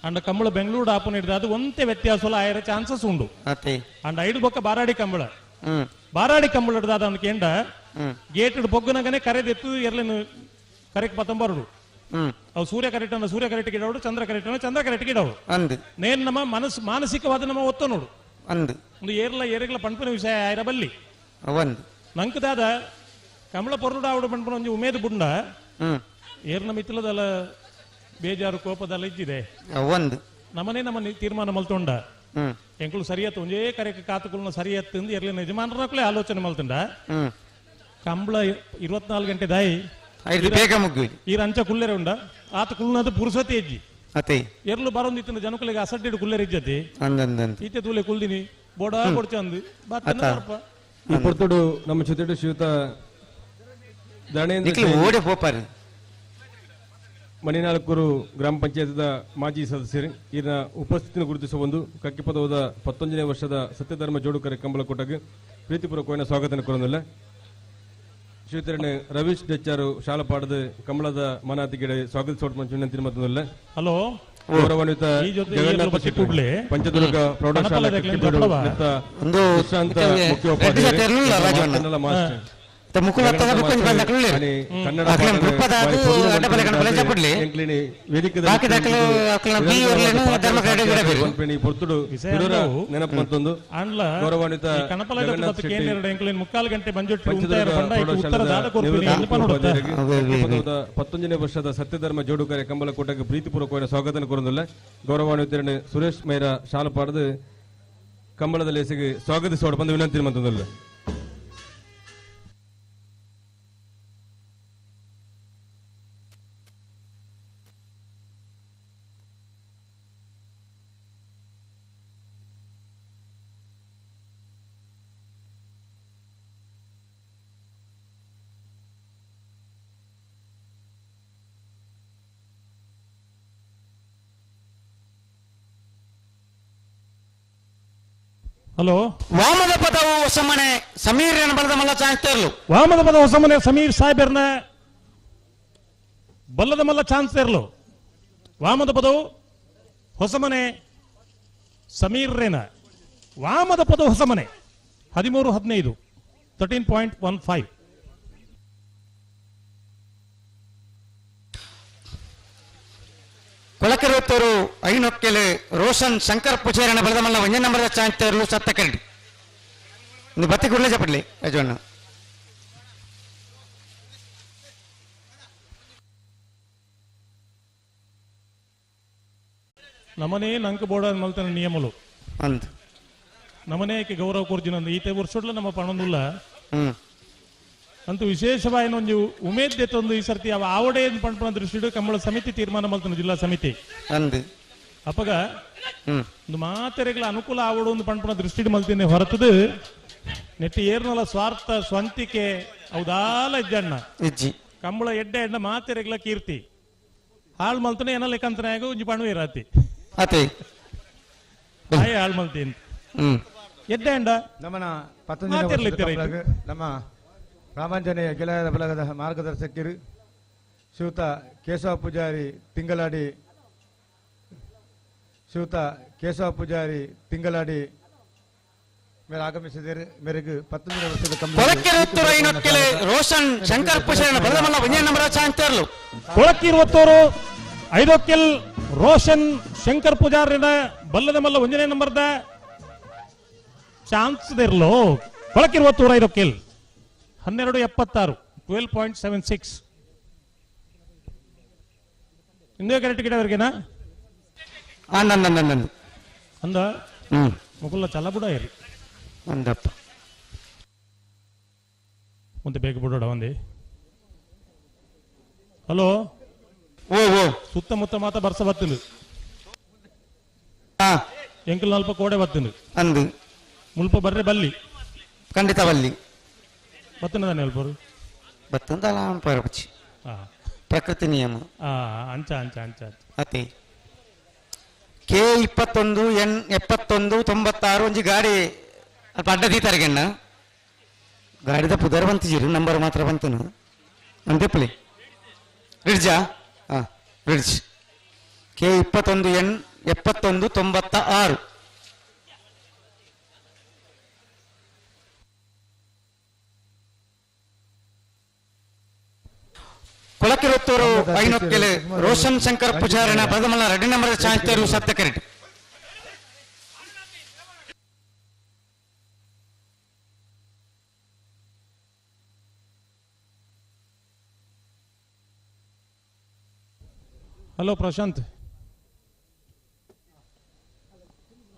ಅಂಡ ಕಂಬಳ ಬೆಂಗಳೂರು ಆಪನ ಹಿಡ್ದು ಅದು ಒಂತೆ ವ್ಯತ್ಯಾಸ ಆಯರ ಚಾನ್ಸಸ್ ಉಂಡು ಅತ್ತೆ ಅಂಡ ಐದು ಬೊಕ್ಕ ಬಾರಾಡಿ ಕಂಬಳ ಹ್ಮ್ ಬಾರಾಡಿ ಕಂಬಳ ಹಿಡ್ದು ಅದ ಕೇಂಡ ಹ್ಮ್ ಗೇಟ್ ಬೊಗ್ಗುನಗನೆ ಕರೆದೆತ್ತು ಎರ್ಲೆನು ಕರೆಕ್ ಪತ್ತಂಬರುಡು ಹ್ಮ್ ಅವು ಸೂರ್ಯ ಕರೆಕ್ಟ್ ಅನ್ನ ಸೂರ್ಯ ಕರೆಕ್ಟ್ ಗಿಡವಡು ಚಂದ್ರ ಕರೆಕ್ಟ್ ಅನ್ನ ಚಂದ್ರ ಕರೆಕ್ಟ್ ಗಿಡವು ಅಂದು ನೇನ್ ನಮ್ಮ ಮನಸ್ಸು ಮಾನಸಿಕವಾದ ನಮ್ಮ ಒತ್ತ ನೋಡು ಅಂದು ಒಂದು ಏರ್ಲ ಏರಿಗಳ ಪಣ್ಪನ ವಿಷಯ ಆಯ್ರ ಬಲ್ಲಿ ಒಂದು ನಂಕದಾದ ಕಮಲ ಪೊರುಡ ಆವಡು ಪಣ್ಪನ ಒಂಜಿ ಉಮೇದು ಬುಂಡ ಹ್ಮ್ ಏರ್ನ ಮಿತ್ತಲದಲ್ಲ ಬೇಜಾರು ಕೋಪದಲ್ಲ ಇಜ್ಜಿದೆ ಒಂದು ನಮನೆ ನಮ್ಮ ತೀರ್ಮಾನ ಮಲ್ತೊಂಡ ಹ್ಮ್ ಎಂಕುಲು ಸರಿಯತ್ತು ಒಂಜೇ ಕರೆಕ್ ಕಾತುಕುಲ್ನ ಸರಿಯತ್ತು ಅಂದ್ ಎರ್ಲಿನ ಯಜಮಾನರಕ್ಲೆ ಆಲೋಚನೆ ಮಲ್ತುಂಡ ಹ್ಮ್ ಕಂಬಳ 24 ಗಂಟೆ ದಾಯಿ ಐದು ಬೇಗ ಮುಗ್ಗಿ ಈ ರಂಚ ಕುಲ್ಲೆರೆ ಉಂಡ ಆತ ಕುಲ್ನದು ಪುರುಸತಿ ಹೆಜ್ಜಿ ಅತ್ತೆ ಎರ್ಲು ಬರೊಂದಿತ್ತಿನ ಜನಕುಲಿಗೆ ಅಸಡ್ಡಿಡು ಕುಲ್ಲೆರೆ ಇಜ್ಜತಿ ಅಂದಂದಂದು ಈತೆ ತೂಲೆ ಕುಲ್ದಿನಿ ಬೋಡ ಕೊಡ್ಚಂದು ಬಾತನ ಬರ್ಪ ಈ ಪೊರ್ತುಡು ನಮ್ಮ ಜೊತೆಡು ಶ್ರೀಯುತ ಧರಣೇಂದ್ರ ನಿಕ್ಲು ಜೈನ್ ಓಡೆ ಪೋಪಾರು ಮಣಿನಾಲ್ಕೂರು ಗ್ರಾಮ ಪಂಚಾಯತ್ದ ಮಾಜಿ ಸದಸ್ಯರು ಈರಿನ ಉಪಸ್ಥಿತಿಯನ್ನು ಗುರುತಿಸುವ ಒಂದು ಕಕ್ಕಿಪದವದ 19ನೇ ವರ್ಷದ ಸತ್ಯಧರ್ಮ ಜೋಡುಕರೆ ಕಂಬಳಕೋಟಗೆ ಪ್ರೀತಿಪೂರ್ವಕವಾಗಿ ಸ್ವಾಗತ ಕೋರೊಂದಿಲ್ಲ. ಶ್ರೀತರಣ ರವೀಶ್ ಡೆಚ್ಚಾರು ಶಾಲಪಾಡದ ಕಮಲದ ಮನಾತಿಗೆ ಸ್ವಾಗತಿಸೋಟ್ ಮಂಚು ವಿನಂತಿ ಮತ್ತೊಂದಿಲ್ಲ. ಹಲೋ ಗೌರವಾನ್ವಿತ ಈ ಜೊತೆ ಜಗನ್ನಾಥ ಈ ಶೆಟ್ಟಿ, ಕೂಡ್ಲೆ ಪಂಚದುರ್ಗ ಪ್ರೌಢಶಾಲಾ ಕಣಪಲದ ಕಿಕ್ಕಿಬೀಡು ಕ್ಲಿಂತ ನಿತ್ತ ಒಂದು ವಿಶ್ರಾಂತ ಇತ್ತೆ ಮುಖ್ಯೋಪಾಧ್ಯಾಯರು, ಎರಡು ಜೊತೆ ಇರ್ಲಿಲ್ಲ ರಾಜವನ್ನ. ಮಾತನ್ನಲ್ಲ ಮಾಸ್ಟರ್. ಇತ್ತೆ ಮುಕುಲ ಹತ್ತದ ಜಗನ್ನಾಥ ಬುಕ್ಕೊಂಜಿ ಮಾಸ್ಟರ್ ಬಂದ ಅಕ್ಲು आणि ಕನ್ನಡ ಅಕ್ಲೆನ ಪಾಠದ ಬುಪ್ಪದ ಅದು ಬಾರಿ ಪೊರ್ಲು ಅಡ್ಡಬಲೆ ಗಣಪಲೆ ಮಂಟಪದ ಜಪಡ್ಲಿ. ಎಂಕ್ಲಿನಿ ವೇದಿಕೆದ ಬಾಕಿ ದಾಖಲೆ ಅಕ್ಲೆನ ಬಿ ಇರ್ಲೇನು ಧರ್ಮ ಕಡೆ ಗಿಡ ಬೇರೆ. ಪನ್ಪಿನಿ ಪೊರ್ತುಡು ವಿಷಯ ಪಿರೂರ ಅಂದವು. ನೆನಪು ಮತ್ತೊಂದು ಅಂಡ್ಲ ಗೌರವಾನ್ವಿತ ಈ ಕಣಪಲದ ಜಗನ್ನಾಥ ಬತ್ತು ಶೆಟ್ಟಿ ಕೇಂದ್ರ ಎಂಕ್ಲಿನ ಮುಕ್ಕಾಲು ಗಂಟೆ ಮಂಜೊಟ್ಟಿ ಪಂಚದುರ್ಗ ಉಂತಾಯರ ಪಂಡ ಐಕ್ ಉತ್ತರ ಪ್ರೌಢಶಾಲೆದ ದಾದ ಕೊರ್ಪಿನಿ ನಿವೃತ್ತ ಅಂದ್ ಪನೊಡುತ್ತ. ಉಪಾಧ್ಯಾಯರಿಗೆ ಕಕ್ಕಿಪದವದ 19ನೇ ವರ್ಷದ ಸತ್ಯಧರ್ಮ ಜೋಡುಕರೆ ಕಂಬಳಕೋಟಕ್ಕೆ ಪ್ರೀತಿಪೂರ್ವಕವಾದ ಸ್ವಾಗತ ಕೋರೊಂದಿಲ್ಲ. ಗೌರವಾನ್ವಿತರನ್ನು ಸುರೇಶ್ ಮೈರ ಶಾಲಪಾಡದ ಕಂಬಳದ ಲೇಸಿಗೆ ಸ್ವಾಗತಿಸೋಡ ಬಂದು ವಿನಂತಿ ಮತ್ತೊಂದಿಲ್ಲ. ಹಲೋ ವಾಮದ ಪದವು ಹೊಸಮನೆ ಸಮೀರ್ ಬಲದ ಮಲ್ಲ ಚಾನ್ಸ್ ತೇರ್ಲು. ವಾಮದ ಪದ ಹೊಸಮನೆ ಸಮೀರ್ ಸಾಹೇಬರ್ನ ಬಲ್ಲದ ಮಲ್ಲ ಚಾನ್ಸ್ ತೇರ್ಲು. ವಾಮದ ಪದವು ಹೊಸಮನೆ ಸಮೀರ್ ರೇನ ವಾಮದ ಪದ ಹೊಸಮನೆ 13-15 13.15. ಕೊಳಕೆರೂತೂರು ಐನೊಕ್ಕೆಲೆ ರೋಷನ್ ಶಂಕರ್ ಪೂಜಾರನ ಬಲದ ಮಲ್ಲ ಒಂದೇ ನಂಬರ್ದ ಚಾನ್ಸ್ ತೇರ್ಲು ಸತ್ತ ಕರಡಿ. ಇದು ಬತ್ತಿ ಕೂಡಲೇ ಚಪಡ್ಲಿ ಯಜಮಾನ. ನಮನೇ ನಂಕ ಬೋಡ ಮಲ್ತನ ನಿಯಮಲು ಅಂದ್ ನಮನೇ ಗೌರವ ಕೊರ್ಜಿನಂದು ಈತೆ ವರ್ಷಡ್ಲ ನಮ್ಮ ಪಣೊಂದುಲ್ಲ ಹ್ಮ್ ಅಂತೂ ವಿಶೇಷವಾಗಿ ಒಂಜಿ ಉಮೇದ್ ದೆತ್ತೊಂದು ಈ ಸರ್ತಿ ಅವ ಆವಡೆ ಪಂಪನ ದೃಷ್ಟಿಡು ಕಂಬಳ ಸಮಿತಿ ತೀರ್ಮಾನ ಮಲ್ತನ ಜಿಲ್ಲಾ ಸಮಿತಿ ಅಂದ್ ಅಪಗ ಹ್ಮ್ ಒಂದು ಮಾತೆರೆಗಳ ಅನುಕೂಲ ಆವಡು ಒಂದು ಪಂಪನ ದೃಷ್ಟಿಡು ಮಲ್ತಿನ ಹೊರತದು ನೆಟ್ಟಿ ಏರ್ನಲ ಸ್ವಾರ್ಥ ಸ್ವಂತಿಕೆ ಅವದಾಲ ಇಜ್ಜಣ್ಣ ಇಜ್ಜಿ ಕಂಬಳ ಎಡ್ಡೆ ಎಡ್ಡ ಮಾತೆರೆಗಳ ಕೀರ್ತಿ ಹಾಳ್ ಮಲ್ತನೆ ಏನ ಲೆಕ್ಕಂತನಾಗ ಒಂಜಿ ಪಣು ಇರಾತಿ ಅತೆ ಆಯ್ ಹಾಳ್ ಮಲ್ತೀನಿ ಹ್ಮ್ ಎಡ್ಡೆ ಅಂಡ ನಮ್ಮನ 19ನೇ ವರ್ಷದ ಕಂಬಳಗ್ ನಮ್ಮ ರಾಮಾಂಜನೇಯ ಗೆಳೆಯರ ಬಳಗದ ಮಾರ್ಗದರ್ಶಕರು ಶ್ರೀಯುತ ಕೇಶವ ಪೂಜಾರಿ ತಿಂಗಳಾಡಿ ಶ್ರೀಯುತ ಕೇಶವ ಪೂಜಾರಿ ತಿಂಗಳಾಡಿ ಮೇರೆ ಆಗಮಿಸಿದರು. ಮೇರೆಗೆ 19ನೇ ವರ್ಷದ ಕಂಬಳ ಕೊಳಕೆರೂತೂರು ಐನೊಕ್ಕೆಲೆ ರೋಷನ್ ಶಂಕರ್ ಪೂಜಾರನ ಬಲದ ಮಲ್ಲ ಒಂದೇ ನಂಬರ್ದ ಚಾನ್ಸ್ ತೇರ್ಲು. ಕೊಳಕಿರುವತ್ತೂರು ಐದೊಕ್ಕೆಲ್ ರೋಷನ್ ಶಂಕರ್ ಪೂಜಾರಿನ ಬಲ್ಲದ ಮಲ್ಲ ಒಂದನೇ ನಂಬರ್ದ ಚಾನ್ಸ್ ಇರಲು. ಕೊಳಕಿರುವತ್ತೂರು ಐದೊಕ್ಕೆಲ್ 12.76 12.76. ಇಂದೇ ಕರೆಕ್ಟ್ ಗಿಡವರೆಗೆನಾ ಅಂದ ಅಂದ ಹ್ಮ್ ಮುಕುಲ್ಲ ಚಲ ಬುಡ ಇರಿ ಅಂದಪ್ಪ ಮುಂದೆ ಬೇಗ ಬಿಡೋಣ ಒಂದಿ. ಹಲೋ ಓ ಓ ಸುತ್ತಮುತ್ತ ಮಾತ ಬರ್ಸ ಬತ್ತಲು ಎಂಕಲ್ ನಲ್ಪ ಕೋಡೆ ಬತ್ತಲು ಅಂದು ಮುಲ್ಪ ಬರ್ರೆ ಬಲ್ಲಿ ಖಂಡಿತ ಬಲ್ಲಿ. ಬತ್ತನದಾನೆ ಅಲ್ಪರು ಬತ್ತಂದಲ್ಲ ಪರಪಚ್ಚಿ ಪ್ರಕೃತಿ ನಿಯಮ. ಅಂಚ ಅಂಚ ಅಂಚ ಅತಿ ಕೆ 21 ಎನ್ 71 96 ಒಂಜಿ ಗಾಡಿ ಅಲ್ಪ ಅಡ್ಡ ದೀತಾರಗೆಣ್ಣ ಗಾಡಿದ ಪುದರ್ ಬಂತಿಜಿರು ನಂಬರ್ ಮಾತ್ರ ಬಂತನು ಅಂತೆಪ್ಪಲಿ ಬ್ರಿಡ್ಜಾ ಹಾಂ ಬ್ರಿಡ್ಜ್ ಕೆ 21 ಎನ್ 71 96. ಕೊಳಕಿರುತ್ತೂರು ಐನೊಕ್ಕೆಲೆ ರೋಷನ್ ಶಂಕರ್ ಪೂಜಾರನ ಬದಮಲ ರೆಡ್ಡಿ ನಂಬರ್ ಚಾಂತೇರು ಸತ್ಯ ಕರೆಕ್ಟ್. ಹಲೋ ಪ್ರಶಾಂತ್,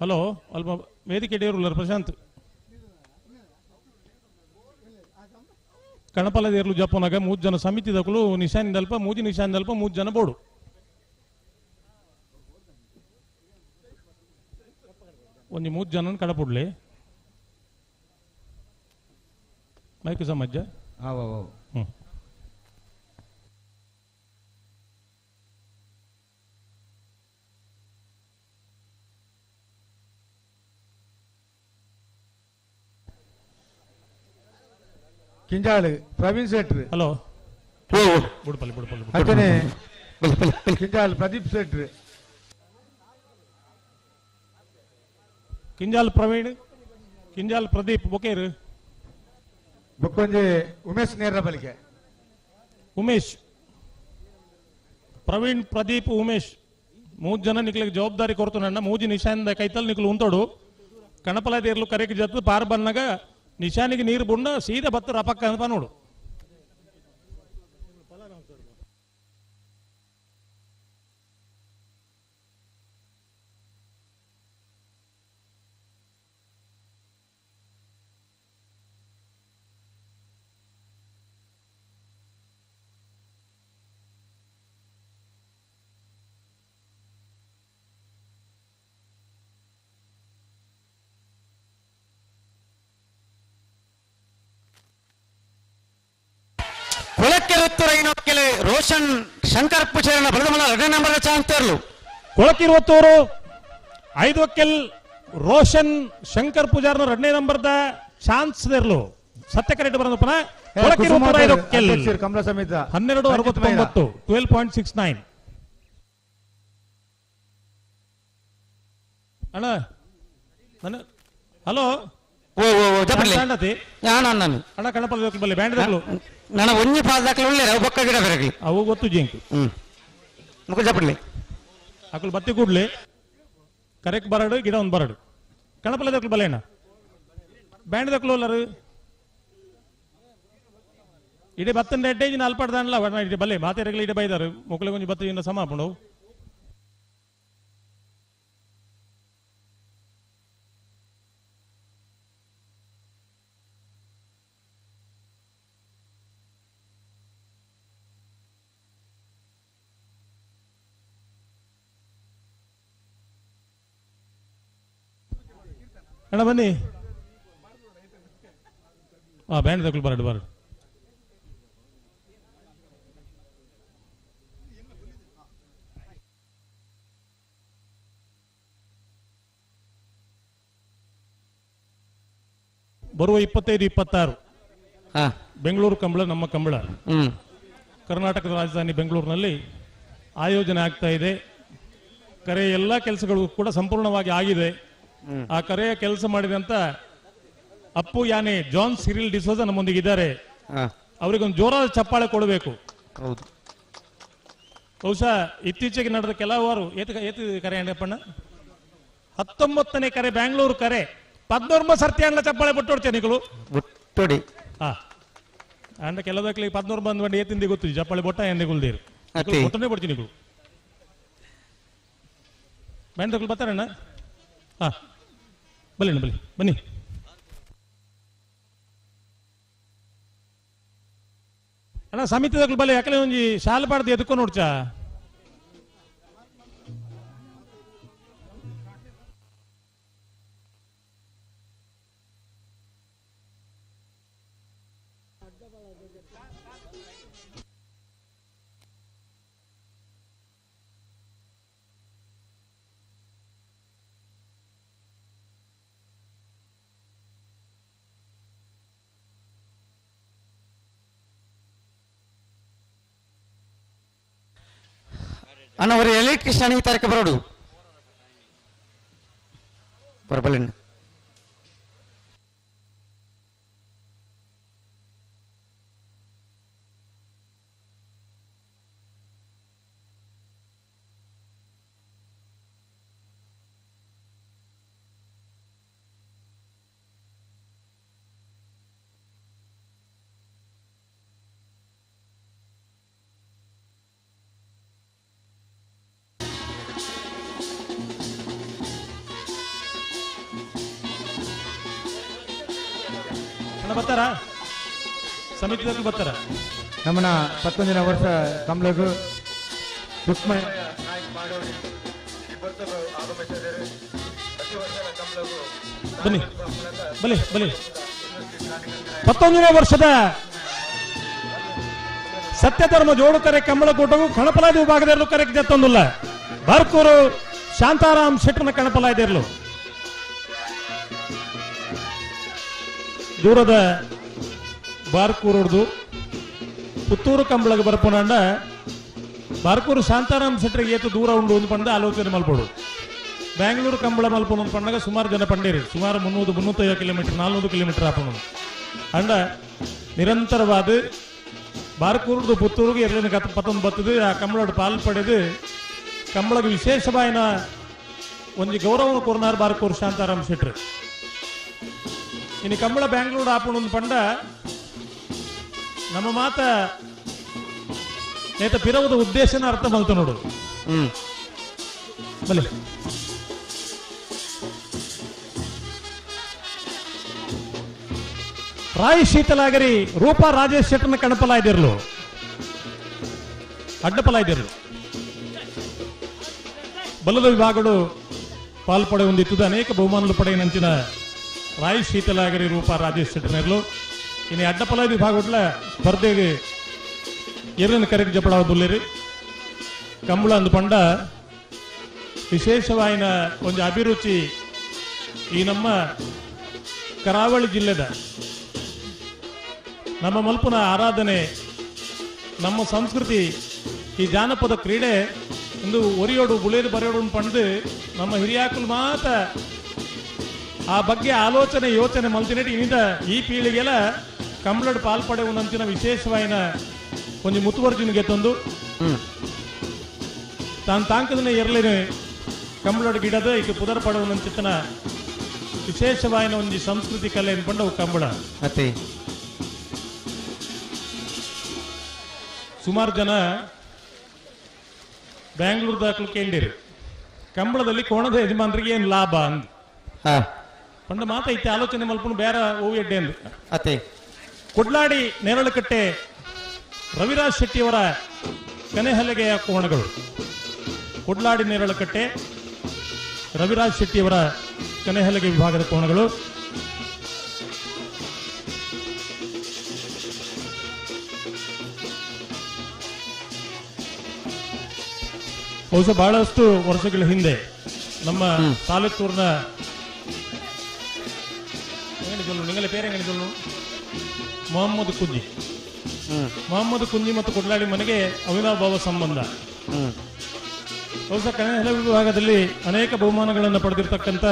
ಹಲೋ ಅಲ್ಪ ವೇದಿಕೆ ಡೇರುಲ್ಲರ್ ಪ್ರಶಾಂತ್. ಕಣಪಲದೇರ್ಲು ಜಪ್ಪನಾಗ ಮೂರು ಜನ ಸಮಿತಿದಕಲು ನಿಶಾನಿದಲ್ಪ ಮೂಜಿ ನಿಶಾನಿದಲ್ಪ ಮೂರು ಜನ ಬೋಡು. ಒಂಜಿ ಮೂರು ಜನ ಕಡಪುಡ್ಲಿ ಮೈಕ್ ಸಮಜ್ಜ. ಹ್ಞೂ ಕಿಂಜಾಳು ಪ್ರವೀಣ್ ಶೆಟ್ರು. ಹಲೋ ಬುಡ್ಪಲ್ಲಿ ಬುಡ್ಪಲ್ಲಿ. ಅಂಚನೆ ಕಿಂಜಾಳು ಪ್ರದೀಪ್ ಶೆಟ್ರು. ಕಿಂಜಾಲ್ ಪ್ರವೀಣ್, ಕಿಂಜಾಲ್ ಪ್ರದೀಪ್ ಬೊಕೇರು. ಬೊಕ್ಕೊಂಜಿ ಉಮೇಶ್ ನೇರ ಬಲಿಕೆ. ಉಮೇಶ್, ಪ್ರವೀಣ್, ಪ್ರದೀಪ್, ಉಮೇಶ್ ಮೂರು ಜನ ನಿಕ್ಲಿಗೆ ಜವಾಬ್ದಾರಿ ಕೊಡ್ತು ನನ್ನ ಮೂಜಿ ನಿಶಾನದ ಕೈತಲ್ ನಿಕ್ಲು ಉಂತೋಡು. ಕಣಪಲ ದೇರ್ಲು ಕರೆಗೆ ಜತ್ತು ಪಾರ್ ಬನ್ನಾಗ ನಿಶಾನಿಗೆ ನೀರು ಬುಂಡ ಸೀದಾ ಬತ್ತ ರಪಕ್ಕ ಅಂತ ನೋಡು. ಕೊಳಕ್ಕೆರುತ್ತೂರು ರೋಷನ್ ಶಂಕರ್ ಪೂಜಾರನ ಬಲದಮಲ ಎರಡನೇ ನಂಬರ್ ಚಾಂತೇರ್ಲು. ಕೊಳಕಿರುವತ್ತೂರು ಐದು ವಕ್ಕೆಲ್ ರೋಷನ್ ಶಂಕರ್ ಪೂಜಾರನ ಎರಡನೇ ನಂಬರ್ದ ಚಾನ್ಸ್ ದೇರ್ಲು ಸತ್ಯ ಕರೆಕ್ಟ್ ಬರೋದಪ್ಪನ. ಕೊಳಕಿರುವತ್ತೂರು ಐದು ವಕ್ಕೆಲ್ ಕಮಲ ಸಮೇತ 12.69 12.69. ಅಣ್ಣ ನನ್ನ ಹಲೋ ಅಣ್ಣ ಕಣಪಲ ಬಲ್ಲಿ ಬ್ಯಾಂಡ್ ನನ್ನ ಒಂಜಿ ಪಾಲ್ ದಾಖಲೆ ಉಳ್ಳೇರ ಅವು ಬೊಕ್ಕ ಗಿಡ ಬೆರಗಲಿ ಅವು ಗೊತ್ತು ಜಿಂಕ್ ಮುಖ ಜಪಡ್ಲಿ ಅಕಲ್ ಬತ್ತಿ ಕೂಡ್ಲಿ ಕರೆಕ್ಟ್ ಬರಡು ಗಿಡ ಒಂದು ಬರಡು ಕಣಪಲ ದಾಖಲು ಬಲ್ಲೇಣ ಬ್ಯಾಂಡ್ ದಾಖಲು ಅಲ್ಲರು ಇಡೀ ಬತ್ತನ್ ರೆಡ್ಡೇಜ್ ಅಲ್ಪಡ್ದಾನಲ್ಲ ಇಡೀ ಬಲ್ಲೆ ಮಾತೆರಗಲಿ ಇಡೀ ಬೈದಾರು ಮುಕ್ಕಲೆ ಕೊಂಚ ಬತ್ತಿ ಇನ್ನ ಸಮ ಹಾಕೊಂಡು ಅಣ್ಣ ಬನ್ನಿ. ಹಾಂ ಬ್ಯಾಂಡ್ ತಗೊಳ್ಳಿ ಬರಡು ಬರಡು. ಬರುವ 25, 26 ಬೆಂಗಳೂರು ಕಂಬಳ ನಮ್ಮ ಕಂಬಳ ಕರ್ನಾಟಕದ ರಾಜಧಾನಿ ಬೆಂಗಳೂರಿನಲ್ಲಿ ಆಯೋಜನೆ ಆಗ್ತಾ ಇದೆ. ಕರೆ ಎಲ್ಲ ಕೆಲಸಗಳು ಕೂಡ ಸಂಪೂರ್ಣವಾಗಿ ಆಗಿದೆ. ಆ ಕರೆಯ ಕೆಲಸ ಮಾಡಿದಂತ ಅಪ್ಪು ಯಾನೆ ಜಾನ್ ಸಿರಿಲ್ ಡಿಸೋಜ ನಮ್ಮೊಂದಿಗೆ ಇದ್ದಾರೆ. ಅವರಿಗೊಂದು ಜೋರಾದ ಚಪ್ಪಾಳೆ ಕೊಡಬೇಕು. ಹೌದು, ಬಹುಶಃ ಇತ್ತೀಚೆಗೆ ನಡೆದ ಕೆಲವಾರು ಏತು ಕರೆ ಅಣ್ಣಪ್ಪಣ್ಣ 19ನೇ ಕರೆ ಬ್ಯಾಂಗ್ಳೂರು ಕರೆ 19 ಸರ್ತಿ ಅಣ್ಣ ಚಪ್ಪಾಳೆ ಬಿಟ್ಟೋಡ್ತೇನೆ ನಿಗಳು ಬಿಟ್ಟೋಡಿ. ಹಾ ಅಂಡ ಕೆಲದಕ್ಲಿ 14 ಬಂದ್ ಬಂದು ಏತಿಂದಿ ಗೊತ್ತು ಚಪ್ಪಾಳೆ ಬೊಟ್ಟ ಎಂದೆ ಗುಲ್ದೀರು ಬೊಟ್ಟನೆ ಬಿಡ್ತೀನಿ ನಿಗಳು ಬ್ಯಾಂಡ್ಗಳು ಬರ್ತಾರಣ್ಣ. ಹಾ ಬನ್ನಿ ಬನ್ನಿ ಬನ್ನಿ. ಅಣ್ಣ ಸಮಿತಿದಾಗ್ಲು ಬಲ್ಲೆ ಯಾಕಲೆ ಒಂಜಿ ಶಾಲೆ ಪಾಡ್ದು ಎದ್ಕೊ ನೋಡ್ಚಾ. ಅಣ್ಣ ಅವರು ಎಲೆಕ್ಟ್ರಿಷಿಯನ್ ಈ ತಾರೀಕು ಬರೋಡು ಬರಬಲ್ಲ. ಬರ್ತಾರಾ ಸಮಿತಿದಲ್ಲಿ ಬರ್ತಾರ. ನಮ್ಮನ 19ನೇ ವರ್ಷ ಕಮಲಗು ರುಕ್ಮಯ ಬನ್ನಿ ಬಲಿ ಬಲಿ. 19ನೇ ವರ್ಷದ ಸತ್ಯಧರ್ಮ ಜೋಡುಕರೆ ಕಮಲಕೂಟವು ಕಣಪಲಾದಿ ವಿಭಾಗದ ಕರೆಗೆ ಜತ್ತೊಂದಿಲ್ಲ. ಬಾರ್ಕೂರು ಶಾಂತಾರಾಮ್ ಶೆಟ್ಟನ ಕಣಪಲಾದಿರಲು ದೂರದ ಬಾರ್ಕೂರುಡ್ದು ಪುತ್ತೂರು ಕಂಬಳಗೆ ಬರ್ಪುನಂಡ ಬಾರ್ಕೂರು ಶಾಂತಾರಾಮ್ ಶೆಟ್ಟರಿಗೆ ಏತು ದೂರ ಉಂಡು ಒಂದು ಪಂಡ ಆಲೋಚನೆ ಮಲ್ಪಡು. ಬ್ಯಾಂಗ್ಳೂರು ಕಂಬಳ ಮಲ್ಪುನ ಒಂದು ಪಂಡಗ ಸುಮಾರು ಜನ ಪಂಡೇರಿ ಸುಮಾರು 300 350 ಕಿಲೋಮೀಟರ್ 400 ಕಿಲೋಮೀಟರ್ ಆಪುನ ಅಂಡ ನಿರಂತರವಾದ ಬಾರ್ಕೂರುಡ್ದು ಪುತ್ತೂರಿಗೆ ಎರಡನೇ ಕತ್ ಪತ್ತೊಂದು ಬತ್ತದು ಆ ಕಂಬಳೋಡು ಪಾಲ್ ಪಡೆದು ಕಂಬಳಗೆ ವಿಶೇಷವಾಯಿನ ಒಂಜಿ ಗೌರವನು ಕೊರ್ನಾರ್ ಬಾರ್ಕೂರು ಶಾಂತಾರಾಮ್ ಶೆಟ್ಟರು. ಇನ್ನು ಕಂಬಳ ಬ್ಯಾಂಗ್ಳೂರು ಆಪುಣ ಪಂಡ ನಮ್ಮ ಮಾತ ನೇತ ಪಿರವದ ಉದ್ದೇಶನ ಅರ್ಥ ಮಲ್ತ ನೋಡು. ಬಲೆ ರಾಯ್ ಶೀತಲಾಗರಿ ರೂಪಾ ರಾಜೇಶ್ ಶೆಟ್ಟನ ಕಣಪಲಾಯ್ದಿರ್ಲು ಅಡ್ಡಪಲಾಯ್ದಿರ್ಲು ಬಲದ ವಿಭಾಗಗಳು ಪಾಲ್ಪಡೆ ಹೊಂದಿತ್ತದ ಅನೇಕ ಬಹುಮಾನలు ಪಡೆಯನಂಚಿನ ರಾಯ್ ಶೀತಲಾಗರಿ ರೂಪಾ ರಾಜೇಶ್ ಶೆಟ್ಟನರ್ಲು. ಇನ್ನು ಅಡ್ಡಪಲ ವಿಭಾಗಟ್ಲ ಸ್ಪರ್ಧೆಗೆ ಎರಡನ ಕರೆಗೆ ಜಪಡಾವದುಲ್ಲೇರಿ. ಕಂಬಳ ಅಂದು ಪಂಡ ವಿಶೇಷವಾಯಿನ ಒಂದು ಅಭಿರುಚಿ ಈ ನಮ್ಮ ಕರಾವಳಿ ಜಿಲ್ಲೆದ ನಮ್ಮ ಮಲ್ಪುನ ಆರಾಧನೆ ನಮ್ಮ ಸಂಸ್ಕೃತಿ ಈ ಜಾನಪದ ಕ್ರೀಡೆ ಇಂದು ಒರಿಯೋಡು ಬುಳೇರು ಬರೆಯೋಡು ಪಂಡು ನಮ್ಮ ಹಿರಿಯಾಕುಲು ಮಾತ ಆ ಬಗ್ಗೆ ಆಲೋಚನೆ ಯೋಚನೆ ಮಲ್ತಿನೆಟ್ ಇನ್ನಿಂದ ಈ ಪೀಳಿಗೆಲ್ಲ ಕಂಬಳಡ್ ಪಾಲ್ಪಡೆಯುವಂತಿನ ವಿಶೇಷವಾಯಿನ ಒಂಜಿ ಮುತುವರ್ಜಿನಿಗೆ ತಂದು ತಾನು ತಾಂಕದನ್ನ ಎರಲೇನೆ ಕಂಬಳಡ್ ಗಿಡದ ಇಟ್ಟು ಪುದರ್ ಪಡೆಯುವಂಚಿತನ ವಿಶೇಷವಾಯಿನ ಒಂಜಿ ಸಂಸ್ಕೃತಿ ಕಲೆ ಅನ್ಕೊಂಡವು ಕಂಬಳ. ಅತ್ತೆ ಸುಮಾರು ಜನ ಬ್ಯಾಂಗ್ಳೂರ್ ದಾಖಲು ಕೇಳಿರಿ ಕಂಬಳದಲ್ಲಿ ಕೋಣದ ಯಜಮಾನರಿಗೆ ಏನು ಲಾಭ ಅಂದ್ ಪಂಡ ಮಾತೈತೆ ಆಲೋಚನೆ ಮಲ್ಪುಣ ಬೇರೆ ಹೂವು ಎಡ್ಡೆ ಅಂದು. ಅತ್ತೆ ಕೊಡ್ಲಾಡಿ ನೇರಳಕಟ್ಟೆ ರವಿರಾಜ್ ಶೆಟ್ಟಿಯವರ ಕನೆಹಲಗೆಯ ಕೋಣಗಳು. ಕೊಡ್ಲಾಡಿ ನೇರಳಕಟ್ಟೆ ರವಿರಾಜ್ ಶೆಟ್ಟಿಯವರ ಕನೆಹಲಗೆ ವಿಭಾಗದ ಕೋಣಗಳು. ಬಹುಶಃ ಬಹಳಷ್ಟು ವರ್ಷಗಳ ಹಿಂದೆ ನಮ್ಮ ತಾಲೂಕೂರಿನ ನಿಂಗಲ ಪೇರೆ ಚೊಲ್ಲು ಮೊಹಮ್ಮದ್ ಕುಂಜಿ. ಮೊಹಮ್ಮದ್ ಕುಂಜಿ ಮತ್ತು ಕೊಡ್ಲಾಡಿ ಮನೆಗೆ ಅವಿನಾಭಾವ ಸಂಬಂಧ. ಬಹುಶಃ ಕನ್ನಡ ವಿಭಾಗದಲ್ಲಿ ಅನೇಕ ಬಹುಮಾನಗಳನ್ನು ಪಡೆದಿರ್ತಕ್ಕಂಥ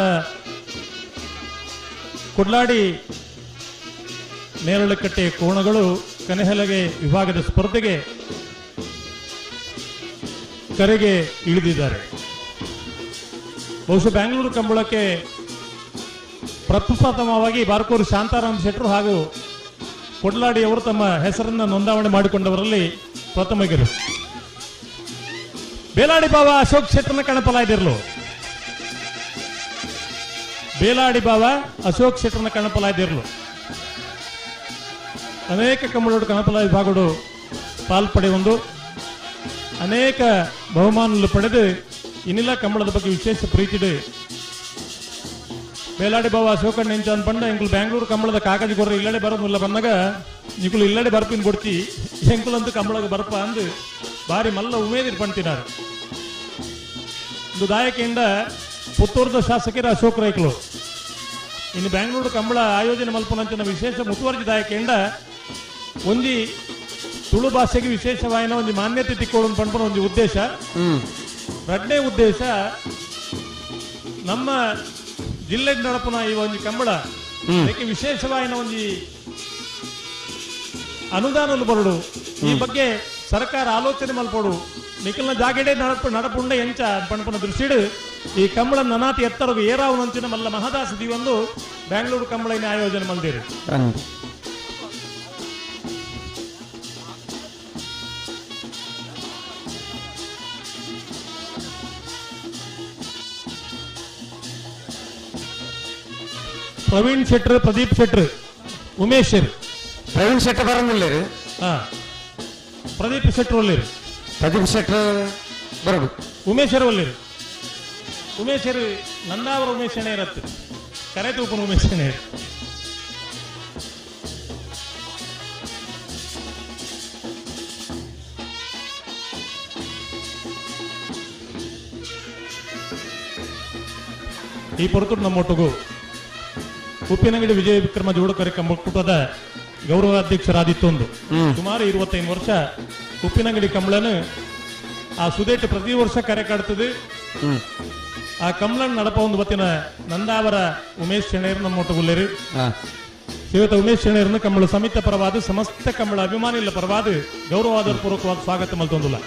ಕೊಡ್ಲಾಡಿ ನೇರಳಕಟ್ಟೆ ಕೋಣಗಳು ಕನೆಹಲಗೆ ವಿಭಾಗದ ಸ್ಪರ್ಧೆಗೆ ಕರೆಗೆ ಇಳಿದಿದ್ದಾರೆ. ಬಹುಶಃ ಬ್ಯಾಂಗ್ಳೂರು ಕಂಬಳಕ್ಕೆ ಪ್ರಪ್ರಥಮವಾಗಿ ಬಾರ್ಕೂರು ಶಾಂತಾರಾಮ್ ಶೆಟ್ಟರು ಹಾಗೂ ಕೊಡ್ಲಾಡಿಯವರು ತಮ್ಮ ಹೆಸರನ್ನು ನೋಂದಾವಣೆ ಮಾಡಿಕೊಂಡವರಲ್ಲಿ ಪ್ರಥಮಗಿರು. ಬೇಲಾಡಿ ಬಾವ ಅಶೋಕ್ ಶೆಟ್ಟರ್ನ ಕಣಪಲಾಯ್ದಿರ್ಲು. ಬೇಲಾಡಿ ಬಾವ ಅಶೋಕ್ ಶೆಟ್ಟರ್ನ ಕಣಪಲಾಯ್ದಿರ್ಲು. ಅನೇಕ ಕಂಬಳೋಡು ಕಣಪಲ ವಿಭಾಗಗಳು ಪಾಲ್ಪಡೆಯೊಂದು ಅನೇಕ ಬಹುಮಾನలు ಪಡೆದು ಇನ್ನಿಲ್ಲ ಕಂಬಳದ ಬಗ್ಗೆ ವಿಶೇಷ ಪ್ರೀತಿಡು ಬೇಲಾಡಿ ಬಾವ ಅಶೋಕಣ್ಣ ಎಂಚ ಪಂಡ ಎಂಕುಲು ಬ್ಯಾಂಗ್ಳೂರು ಕಂಬಳದ ಕಾಗಜಿ ಕೊರ್ರ ಇಲ್ಲಡೆ ಬರೋದಿಲ್ಲ ಬಂದಾಗ ನಿಕುಲು ಇಲ್ಲಡೆ ಬರ್ಪಿನ ಕೊಡ್ತಿ ಎಂಕುಲಂತೂ ಕಂಬಳಗ ಬರ್ಪ ಅಂದು ಬಾರಿ ಮಲ್ಲ ಉಮೇದಿರ್ ಪಂತಿನಾರು. ಇಂದು ದಾಯಕೆಯಿಂದ ಪುತ್ತೂರದ ಶಾಸಕರ ಅಶೋಕ್ ರೈಕ್ಲು ಇನ್ನು ಬ್ಯಾಂಗ್ಳೂರು ಕಂಬಳ ಆಯೋಜನೆ ಮಲ್ಪನಂಚಿನ ವಿಶೇಷ ಮುತುವರ್ಜಿ ದಾಯಕೆಯಿಂದ ಒಂಜಿ ತುಳು ಭಾಷೆಗೆ ವಿಶೇಷವಾಯಿನ ಒಂಜಿ ಮಾನ್ಯತೆ ತಿಕ್ಕೋಡು ಪನ್ಪುನ ಒಂಜಿ ಉದ್ದೇಶ. ರಡ್ಡನೇ ಉದ್ದೇಶ ನಮ್ಮ ಜಿಲ್ಲೆ ನಡಪುನ ಈ ಒಂಜಿ ಕಂಬಳ ಅದಕ್ಕೆ ವಿಶೇಷವಾಯಿನ ಒಂಜಿ ಅನುದಾನ ಬರಡು, ಈ ಬಗ್ಗೆ ಸರ್ಕಾರ ಆಲೋಚನೆ ಮಲ್ಪೋಡು, ನಿಖಲ್ನ ಜಾಗೆಡೆ ನಡಪುಂಡ ಎಂಚ ಪಣಪುನ ದೃಷ್ಟಿಡು ಈ ಕಂಬಳ ನನಾತಿ ಎತ್ತರಗು ಏರಾವನಂಚಿನ ಮಲ್ಲ ಮಹದಾಸ ದಿವಂದು ಬ್ಯಾಂಗ್ಳೂರು ಕಂಬಳನ ಆಯೋಜನೆ ಮಲ್ದಿರು. ಪ್ರವೀಣ್ ಶೆಟ್ರ್, ಪ್ರದೀಪ್ ಶೆಟ್ರ್, ಉಮೇಶ್ ಪ್ರವೀಣ್ ಶೆಟ್ರ್ ಬರಂಗಿಲ್ಲ. ಪ್ರದೀಪ್ ಶೆಟ್ರ್ ಒಳ್ಳಿರು, ಪ್ರದೀಪ್ ಶೆಟ್ರ್ ಬರಬೇಕು, ಉಮೇಶರ್ ಒಳ್ಳಿರು. ಉಮೇಶರ್ ನಂದಾವರ ಉಮೇಶ್ ಇರತ್ತೆ, ಕರೆ ತೂಪನ ಉಮೇಶ್. ಈ ಪೊರತು ನಮ್ಮೊಟ್ಟಿಗೂ ಉಪ್ಪಿನಂಗಡಿ ವಿಜಯ ವಿಕ್ರಮ ಜೋಡುಕರೆ ಕಂಬಕೂಟದ ಗೌರವಾಧ್ಯಕ್ಷರಾದಿತ್ತೊಂದು ಸುಮಾರು 25 ವರ್ಷ ಉಪ್ಪಿನಂಗಡಿ ಕಂಬಳನು ಆ ಸುದೇಟ್ ಪ್ರತಿ ವರ್ಷ ಕರೆ ಕಾಡ್ತದೆ. ಆ ಕಂಬಳನ್ ನಡಪ ಒಂದು ಬತ್ತಿನ ನಂದಾವರ ಉಮೇಶ್ ಶೆಣೇರ್ ನಮ್ಮೊಟ್ಟುಗುಲ್ಲೇರು. ಶ್ರೀಯುತ ಉಮೇಶ್ ಶೆಣೇರ್ನ ಕಂಬಳ ಸಮಿತ ಪರವಾದ ಸಮಸ್ತ ಕಂಬಳ ಅಭಿಮಾನಿಗಳ ಪರವಾದ ಗೌರವಾದರ ಪೂರ್ವಕವಾದ ಸ್ವಾಗತ ಮಲ್ತೊಂದುಲ್ಲ.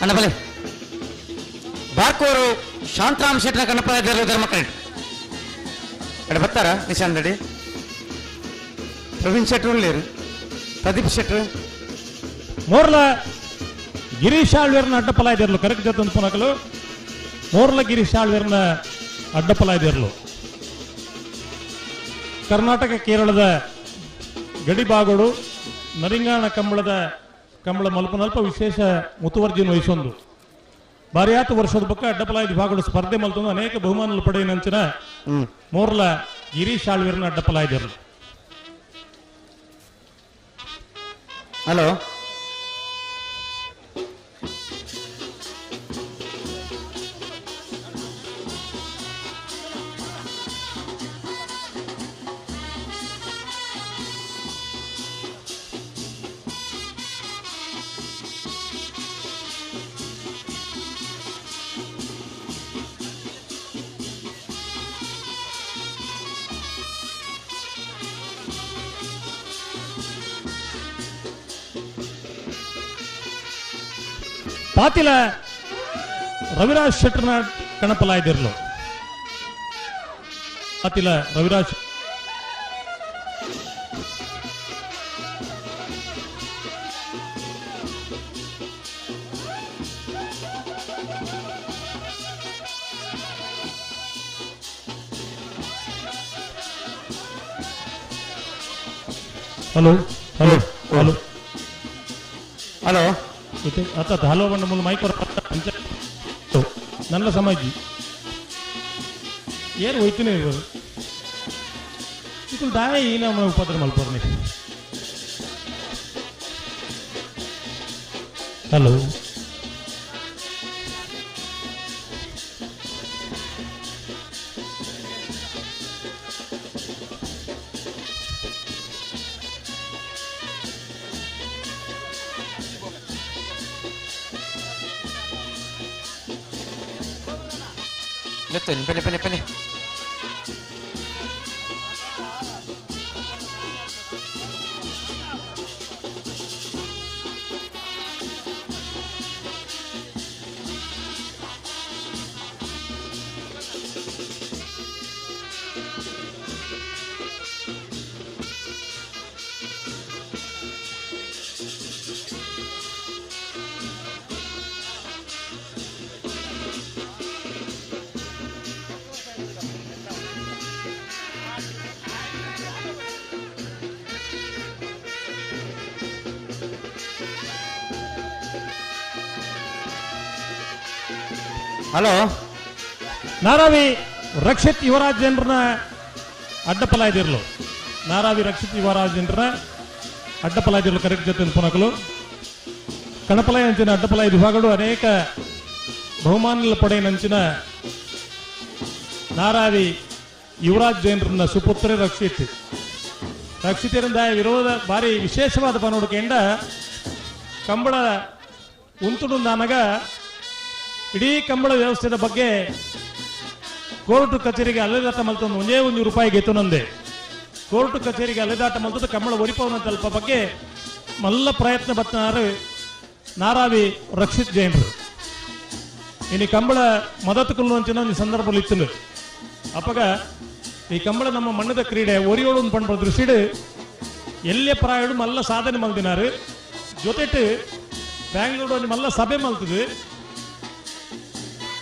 ಅಣ್ಣ ಬಲೆ ಬಾರ್ಕೋರು ಶಾಂತರಾಮ್ ಶೆಟ್ಟನ ಕಣ್ಣಪ್ಪ ಧರ್ಮಕರಣ ಎಡ ಬರ್ತಾರ ನಿಶಾನ್ ರೆಡ್ಡಿ, ಪ್ರವೀಣ್ ಶೆಟ್ರು ಉಳ್ಳೇರು, ಪ್ರದೀಪ್ ಶೆಟ್ರು, ಮೋರ್ಲ ಗಿರೀಶ್ ಆಳ್ವೇರ್ನ ಅಡ್ಡಪಲ ಇದಿರ್ಲು ಕರೆಕ್ಟ್ ಜೊತೆ ಪುನಕಲು ಮೋರ್ಲ ಗಿರೀಶ್ ಆಳ್ವೇರ್ನ ಅಡ್ಡಪಲ ಇದಿರ್ಲು. ಕರ್ನಾಟಕ ಕೇರಳದ ಗಡಿಭಾಗಡು ನರಿಂಗಾಣ ಕಂಬಳದ ಕಂಬಳ ಮಲ್ಪನಲ್ಪ ವಿಶೇಷ ಮುತುವರ್ಜಿನ ವಹಿಸೊಂದು ಬಾರಿಯಾತು ವರ್ಷದ ಬಕ್ಕ ಅಡ್ಡಪಲಾಯ ವಿಭಾಗಗಳು ಸ್ಪರ್ಧೆ ಮಲ್ತೊಂದು ಅನೇಕ ಬಹುಮಾನಗಳು ಪಡೆಯಿನಂಚಿನ ಮೋರ್ಲ ಗಿರೀಶ್ ಆಳ್ವೇರ್ನ ಅಡ್ಡಪಲಾಯ್ದಿರ್ಲು. ಹಲೋ ಪಾತಿಲ ರವಿರಾಜ್ ಶೆಟ್ಟರ್ನ ಕಣಪಲಾಯ್ದಿರ್ಲು. ಪಾತಿಲ Raviraj hello hello hello hello ಅತ್ತ ಹಲೋ ಬಣ್ಣ ಮೂಲ ಮೈಕ್ ನನ್ನ ಸಮಾಜಿ ಏನು ಹೋಯ್ತೀನಿ ಇವರು ಇಕುಲ್ ದಾಯ ಈ ನಮ್ಮ ಉಪದ್ರ ಮಲ್ಪರ್ನಿ. ಹಲೋ ಪೆಲೆ ಪೆಲೆ ಪೆಲೆ ಹಲೋ ನಾರಾವಿ ರಕ್ಷಿತ್ ಯುವರಾಜ್ ಜನರನ್ನ ಅಡ್ಡಪಲ ಇದಿರ್ಲು. ನಾರಾವಿ ರಕ್ಷಿತ್ ಯುವರಾಜೇಂದ್ರ ಅಡ್ಡಪಲಾಯದಲ್ಲಿ ಕರೆಕ್ಟ್ ಜೊತೆ ಪುನಕಲು ಕಣಪಲಾಯ ಅಂಚಿನ ಅಡ್ಡಪಲಾಯ ವಿಭಾಗಗಳು ಅನೇಕ ಬಹುಮಾನల ಪಡೆಯನಂಚಿನ ನಾರಾವಿ ಯುವರಾಜ್ ಜೈನರನ್ನ ಸುಪುತ್ರ ರಕ್ಷಿತ್ ರಕ್ಷಿತರಿಂದ ವಿರೋಧ ಭಾರಿ ವಿಶೇಷವಾದ ಪನೋಡಿಕೆಂಡ ಕಂಬಳ ಉಂತುಡುಂದಾನಗ ಇಡೀ ಕಂಬಳ ವ್ಯವಸ್ಥೆದ ಬಗ್ಗೆ ಕೋರ್ಟ್ ಕಚೇರಿಗೆ ಅಲೆದಾಟ ಮಲ್ತೊಂದು ಒಂದೇ ಒಂದು ರೂಪಾಯಿ ಗೆತ್ತು ಕೋರ್ಟ್ ಕಚೇರಿಗೆ ಅಲೆದಾಟ ಮಲ್ತದ ಕಂಬಳ ಒರಿಪವನ ತಲ್ಪ ಬಗ್ಗೆ ಮಲ್ಲ ಪ್ರಯತ್ನ ಬತ್ತನಾರು ನಾರಾವಿ ರಕ್ಷಿತ್ ಜೈನರು. ಇನ್ನು ಕಂಬಳ ಮದತ್ತು ಅಂಚಿನ ಒಂದು ಸಂದರ್ಭದಲ್ಲಿ ಇತ್ತು. ಅಪ್ಪಗ ಈ ಕಂಬಳ ನಮ್ಮ ಮಣ್ಣದ ಕ್ರೀಡೆ ಒರಿಯೋಳು ಪಂಡ ದೃಷ್ಟಿಡು ಎಲ್ಲೇ ಪ್ರಾಯಡು ಮಲ್ಲ ಸಾಧನೆ ಮಲ್ದಿನಾರು. ಜೊತೆಟು ಬ್ಯಾಂಗ್ಳೂರು ಒಂದು ಮಲ್ಲ ಸಭೆ ಮಲ್ತದು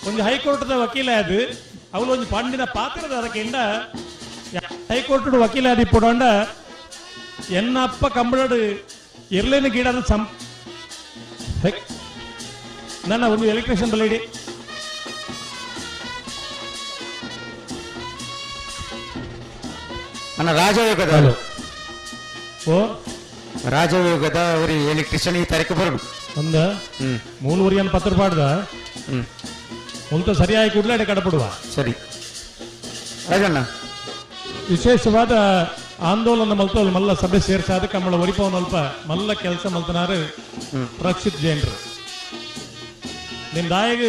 ಒಂದು ಹೈಕೋರ್ಟ್ದ ವಕೀಲ ಅದು ಅವಳು ಒಂದು ಪಂಡಿನ ಪಾತ್ರದ ಅದಕ್ಕಿಂದ ಹೈಕೋರ್ಟ್ ವಕೀಲ ಅದು ಇಪ್ಪಡೊಂಡ ಎನ್ನ ಅಪ್ಪ ಕಂಬಳಡು ಎರ್ಲೇನು ಗೀಡಾದ ಸಂ ನನ್ನ ಒಂದು ಎಲೆಕ್ಟ್ರಿಷಿಯನ್ ಬಲ್ಲ ಇಡಿ ಅಣ್ಣ ರಾಜಯೋಗದ ಓ ರಾಜಯೋಗದ ಅವ್ರಿ ಎಲೆಕ್ಟ್ರಿಷಿಯನ್ ಈ ತಾರೀಕು ಬರಡು ಒಂದ ಮೂಲುವರಿಯನ್ನು ಪತ್ರ ಪಾಡ್ದ ಮುಲ್ತ ಸರಿಯಾಗಿ ಕೂಡಲೇ ಅಡೆ ಕಡಪಡುವ. ಸರಿ ರಾಜಣ್ಣ ವಿಶೇಷವಾದ ಆಂದೋಲನ ಮಲ್ತ ಮಲ್ಲ ಸಭೆ ಸೇರ್ಸಾದ ಕಮ್ಮಳ ಒರಿಪವನಲ್ಪ ಮಲ್ಲ ಕೆಲಸ ಮಲ್ತನಾರು ರಕ್ಷಿತ್ ಜೈನರು. ನಿನ್ ದಾಯಗ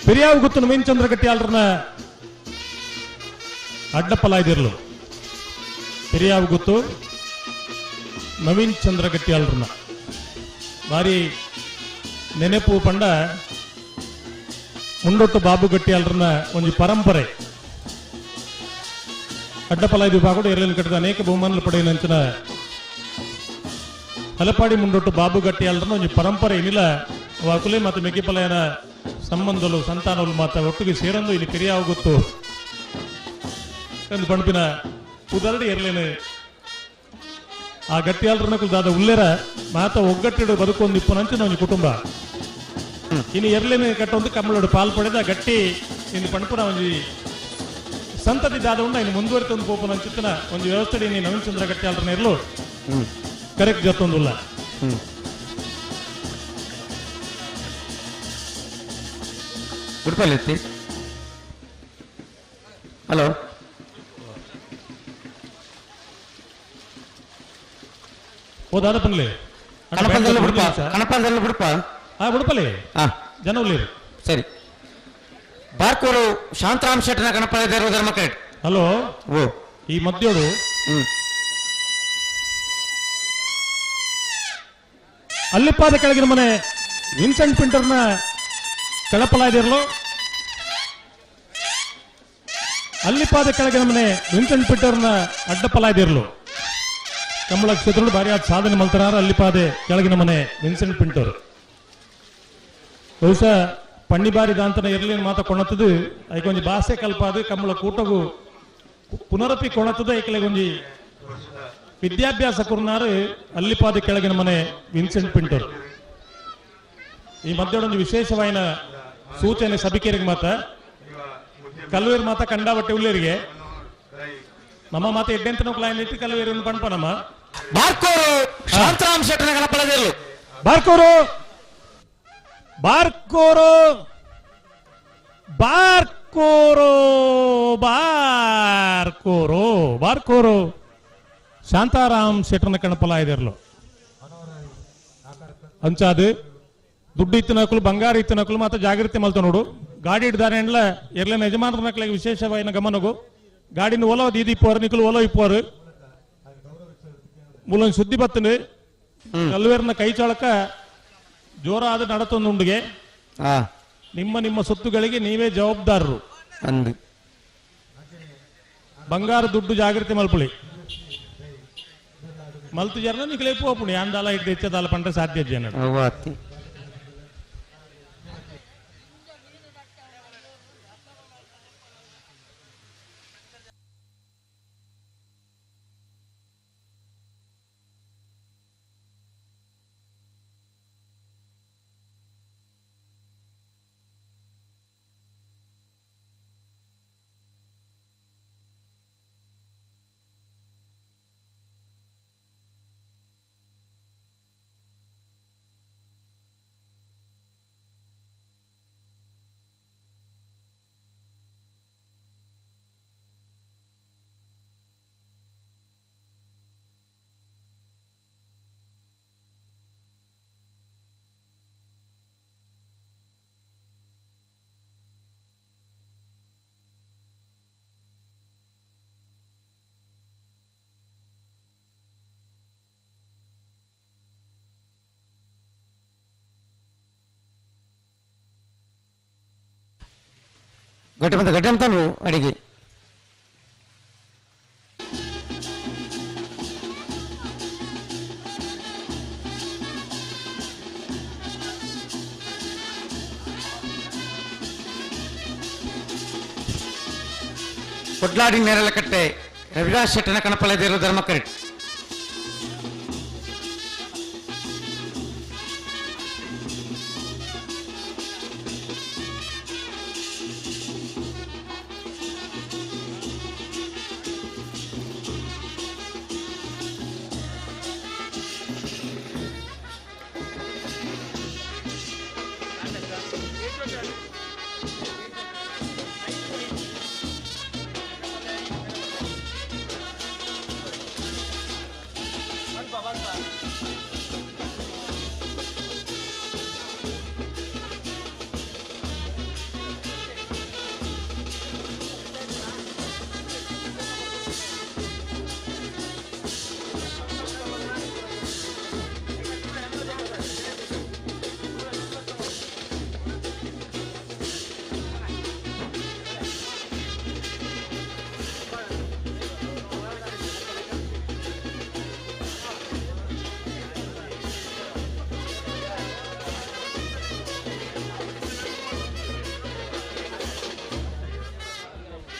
ಪೆರಿಯಾವ್ ಗುತ್ತು ನವೀನ್ ಚಂದ್ರ ಗಟ್ಟಿಯಾಲ್ರನ್ನ ಅಡ್ಡಪ್ಪಲಾಯ್ದಿರ್ಲು. ಪೆರಿಯಾವ್ ಗುತ್ತು ನವೀನ್ ಚಂದ್ರ ಗಟ್ಟಿಯಾಲ್ರನ್ನ ಭಾರಿ ನೆನಪು ಪಂಡ ಮುಂಡೊಟ್ಟು ಬಾಬು ಗಟ್ಟಿಯಾಲ್ರನ್ನ ಒಂದು ಪರಂಪರೆ ಅಡ್ಡಪಲಾಯ್ದು ವಿಭಾಗ ಎರಲಿನ ಕಟ್ಟಿದ ಅನೇಕ ಬಹುಮಾನలు ಪಡೆಯನಂಚಿನ ಹಲಪಾಡಿ ಮುಂಡೊಟ್ಟು ಬಾಬು ಗಟ್ಟಿಯಾಲ್ರನ್ನ ಒಂದು ಪರಂಪರೆ ಏನಿಲ್ಲ ವಾಕುಲೆ ಮತ್ತು ಮೆಕ್ಕಿಪಲಯನ ಸಂಬಂಧಲು ಸಂತಾನಲು ಮಾತ ಒಟ್ಟಿಗೆ ಸೇರಂದು ಇಲ್ಲಿ ಪೆರಿಯಾವ್ ಗೊತ್ತು ಎಂದು ಪಣಪಿನ ಉದರಡಿ ಎರಲೇನು ಆ ಗಟ್ಟಿಯಾಲ್ರನ್ನ ದಾದ ಉಲ್ಲೇರ ಮಾತ ಒಗ್ಗಟ್ಟಿಡು ಬದುಕೊಂದು ಇಪ್ಪನಂಚಿನ ಒಂದು ಕುಟುಂಬ. ಇನ್ನು ಎರಲೇನು ಕಟ್ಟೊಂದು ಕಮ್ಮಳೋಡು ಪಾಲ್ ಪಡೆದ ಗಟ್ಟಿ ಇನ್ನು ಪಣಪುನ ಒಂಜಿ ಸಂತತಿ ದಾದ ಉಂಡ ಇನ್ನು ಮುಂದುವರಿತೊಂದು ಪೋಪುನ ಅಂಚಿತ್ತನ ಒಂದು ವ್ಯವಸ್ಥೆ ಇನ್ನು ನವೀನ್ ಚಂದ್ರ ಗಟ್ಟಿಯಾಲ್ರನ್ನ ಇರಲು ಕರೆಕ್ಟ್ ಜೊತ್ತೊಂದುಲ್ಲ. ಉಡುಪಲ್ಲಿ ಎತ್ತಿ ಹಲೋ ಓ ದಾದ ಪನ್ಲೆ ಕಣಪಂದಲ್ಲ ಬಿಡುಪ ಕಣಪಂದಲ್ಲ ಬಿಡುಪ ಹಾ ಉಡುಪಲ್ಲಿ ಜನ ಉಳ್ಳೀರು. ಸರಿ ಬಾರ್ಕೋರು ಶಾಂತರಾಮ್ ಶೆಟ್ಟನ ಗಣಪ ಧರ್ಮ ಹಲೋ ಓ ಈ ಮಧ್ಯೋಡು ಅಲ್ಲಿಪ್ಪಾದ ಕೆಳಗಿನ ಮನೆ ವಿನ್ಸೆಂಟ್ ಪಿಂಟರ್ನ ಕಳಪಲಾಯ್ದಿರಲು. ಅಲ್ಲಿಪಾದ ಕೆಳಗಿನ ಮನೆ ವಿನ್ಸೆಂಟ್ ಪಿಂಟರ್ನ ಅಡ್ಡಪಲಾಯ್ದಿರಲು. ಕಮಲ ಕ್ಷೇತ್ರಗಳು ಭಾರಿ ಆದ ಸಾಧನೆ ಮಲ್ತನಾರ ಅಲ್ಲಿಪಾದೆ ಕೆಳಗಿನ ಮನೆ ವಿನ್ಸೆಂಟ್ ಪಿಂಟರ್. ಬಹುಶಃ ಪಣ್ಣಿಬಾರಿ ದಾಂತನ ಇರಲಿನ ಮಾತ ಕೊಣತದು ಐಕೊಂಜಿ ಬಾಸೆ ಕಲ್ಪಾದು ಕಮ್ಮಳ ಕೂಟಗು ಪುನರಪಿ ಕೊಣತದ ಐಕಲೆಗೊಂಜಿ ವಿದ್ಯಾಭ್ಯಾಸ ಕುರ್ನಾರು ಅಲ್ಲಿಪಾದ ಕೆಳಗಿನ ಮನೆ ವಿನ್ಸೆಂಟ್ ಪಿಂಟರ್. ಈ ಮಧ್ಯೊಂದು ವಿಶೇಷವಾಯಿನ ಸೂಚನೆ ಸಭಿಕರಿಗೆ ಮಾತ ಕಲ್ವೇರು ಮಾತ ಕಂಡಾಬಟ್ಟೆ ಉಳ್ಳೇರಿಗೆ ನಮ್ಮ ಮಾತ ಎಡ್ಡೆಂತ ಕ್ಲೈನ್ ಇಟ್ಟು ಕಲ್ವೇರು ಪಣಪ ನಮ್ಮ ಬಾರ್ಕೋರು ಶಾಂತರಾಮ್ ಶೆಟ್ಟನ ಗಣಪಲದಿರಲು. ಬಾರ್ಕೋರು ಬಾರ್ಕೋರು ಬಾರ್ಕೋರು ಬಾರ್ಕೋರು ಬಾರ್ಕೋರು ಶಾಂತಾರಾಮ್ ಶೆಟ್ಟನ ಕಣಪಲಾಯ್ದಿರಲು. ಅಂಚಾದು ದುಡ್ಡು ಇತ್ತಿನಕಲು ಬಂಗಾರ ಇತ್ತಿನಕಲು ಮಾತ್ರ ಜಾಗೃತಿ ಮಲ್ತ ನೋಡು. ಗಾಡಿ ಹಿಡ್ದಾರೆ ಅಂಡ್ಲ ಎರ್ಲೇನ ಯಜಮಾನರ ನಕ್ಲಿಗೆ ವಿಶೇಷವಾಯಿನ ಗಮನಗು ಗಾಡಿನ ಒಲೋ ದೀದಿ ಇಪ್ಪೋರು ನಿಕಲು ಒಲೋ ಇಪ್ಪೋರು ಮೂಲೊಂದು ಸುದ್ದಿ ಬತ್ತನು ಕಲ್ವೇರ್ನ ಕೈ ಚಳಕ ಜೋರಾದ ನಡತೊಂದುಂಡಿಗೆ ನಿಮ್ಮ ನಿಮ್ಮ ಸೊತ್ತುಗಳಿಗೆ ನೀವೇ ಜವಾಬ್ದಾರರು. ಬಂಗಾರ ದುಡ್ಡು ಜಾಗೃತಿ ಮಲ್ಪುಳಿ ಮಲ್ತು ಜನ ನಿಕಲೇ ಪೋಪುಣಿ ಯಾಂದಾಲ ಇಟ್ಟು ಹೆಚ್ಚದಾಲ ಪಂಡ್ರೆ ಸಾಧ್ಯ ಜನ. ಗಟ್ಟಿ ಬಂದ ಗಡ್ಡೆ ಅಂತ ಅಡಿಗೆ. ಕೊಡ್ಲಾಡಿ ನೇರಲಕಟ್ಟೆ ರವಿರಾಜ್ ಶೆಟ್ಟನ ಕಣಪಲದಿರು ಧರ್ಮಕರಿಟ್.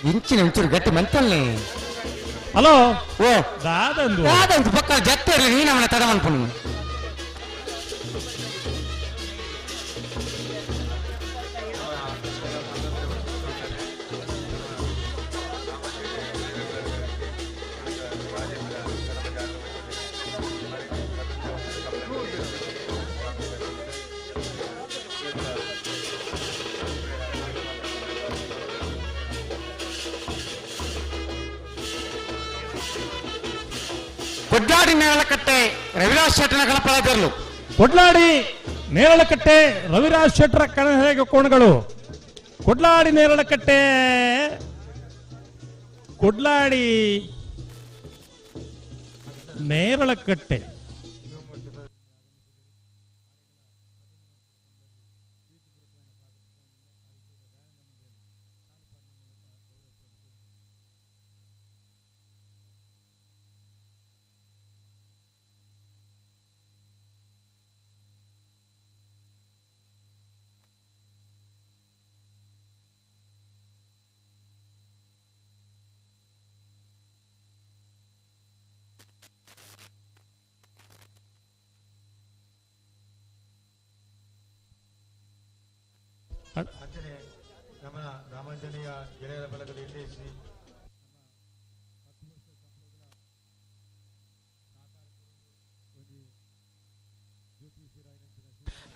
ಇಂಚಿನ ಒಂಚೂರು ಗಟ್ಟಿ ಮಂತಲ್ಲಿ. ಹಲೋ ಓ ದಾದಂದು ದಾದಂದು ಪಕ್ಕ ಜತ್ತೆ ಇರಲಿ, ನೀನು ಅವನ ತಡ ಮನ್ಪುನು. ಕೊಡ್ಲಾಡಿ ನೇರಳಕಟ್ಟೆ ರವಿರಾಜ್ ಶೆಟ್ಟನ ಕಣಪಲದಿರಲು. ಕೊಡ್ಲಾಡಿ ನೇರಳಕಟ್ಟೆ ರವಿರಾಜ್ ಶೆಟ್ಟರ ಕಣಹೆಗೆ ಕೋಣಗಳು. ಕೊಡ್ಲಾಡಿ ನೇರಳಕಟ್ಟೆ, ಕೊಡ್ಲಾಡಿ ನೇರಳಕಟ್ಟೆ. ಅಂಚನೆ ನಮ್ಮ ರಾಮಾಂಜನೇಯ ಗೆಳೆಯರ ಬಳಗದ ಹಿತೈಷಿ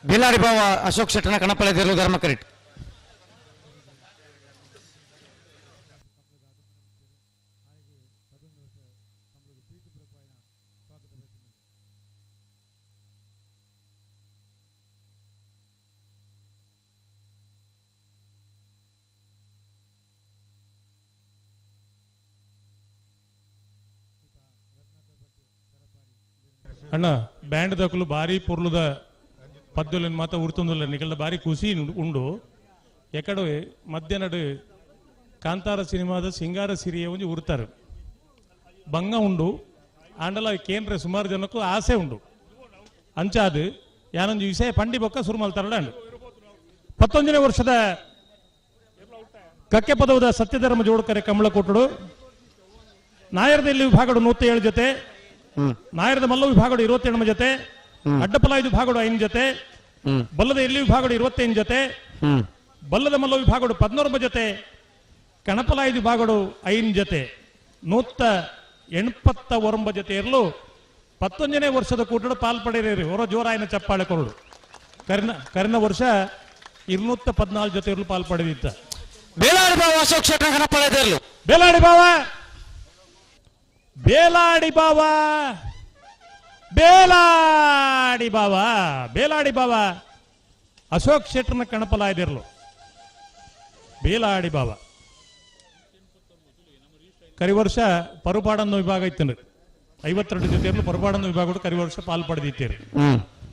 ಬಿಲಾಡಿ ಬಾವ ಅಶೋಕ್ ಶೆಟ್ಟನ ಕಣಪಲದಿರಲು ಧರ್ಮಕರಿಟ್. ಅಣ್ಣ ಬ್ಯಾಂಡ್ ದಕಲು ಭಾರಿ ಪೊರ್ಲುದ ಪದ್ದುಲೆನ್ ಮಾತ ಉರ್ತೊಂದುಲ್ಲ ನಿಕಲ್ದ ಭಾರಿ ಖುಷಿ ಉಂಡು. ಎಕಡೆ ಮಧ್ಯಾಹ್ನಡು ಕಾಂತಾರ ಸಿನಿಮಾದ ಸಿಂಗಾರ ಸಿರಿಯ ಒಂಜಿ ಉರ್ತಾರೆ ಬಂಗ ಉಂಡು. ಆಂಡಲ ಕೇಂದ್ರ ಸುಮಾರು ಜನಕ್ಕೂ ಆಸೆ ಉಂಡು. ಅಂಚಾದು ಯಾನೊಂಜಿ ವಿಷಯ ಪಂಡಿ ಬೊಕ್ಕ ಸುರುಮಲ್ ತರಡಂಡು. 19ನೇ ವರ್ಷದ ಕಕ್ಕೆ ಪದವದ ಸತ್ಯಧರ್ಮ ಜೋಡ್ಕರೆ ಕಮಲಕೋಟಡು ನಾಯರದಲ್ಲಿ ವಿಭಾಗಡು 107 ಜೊತೆ, ನಾಯರದ ಮಲ್ಲ ವಿಭಾಗಡು 27 ಜೊತೆ, ಅಡ್ಡಪಲಾಯ್ದು ವಿಭಾಗಡು 5 ಜೊತೆ, ಬಲ್ಲದ ಎಲ್ಲಿ ವಿಭಾಗಡು 25 ಜೊತೆ, ಬಲ್ಲದ ಮಲ್ಲ ವಿಭಾಗಡು 19 ಜೊತೆ, ಕಣಪಲಾಯ್ದು ವಿಭಾಗಡು 5 ಜೊತೆ, 189 ಜೊತೆ ಇರಲು 19ನೇ ವರ್ಷದ ಕೂಟಡು ಪಾಲ್ಪಡೆಯರಿ. ಹೊರ ಜೋರಾಯನ ಚಪ್ಪಾಳೆ ಕೊರಡು. ಕರಿನ ವರ್ಷ 214 ಜೊತೆ ಇರಲು ಪಾಲ್ಪಡೆದಿತ್ತ. ಬೇಲಾಡಿ ಬಾವ ಅಶೋಕ್ ಶೆಟ್ಟರ ಕಣಪಲಾಯ್ದು. ಬೇಲಾಡಿ ಬಾವ, ಬೇಲಾಡಿ ಬಾವ, ಬೇಲಾಡಿ ಬಾವ, ಬೇಲಾಡಿ ಬಾವ ಅಶೋಕ್ ಶೆಟ್ಟರ್ನ ಕಣಪಲಾಯ್ದಿರ್ಲು. ಬೇಲಾಡಿ ಬಾವ ಕರಿ ವರ್ಷ ಪರುಪಾಡನ್ನು ವಿಭಾಗ ಇತ್ತು. 52 ಜೊತೆ ಇರಲು ಪರುಪಾಡನ್ನು ವಿಭಾಗ ಕರಿ ವರ್ಷ ಪಾಲ್ ಪಡೆದಿತ್ತೀರಿ.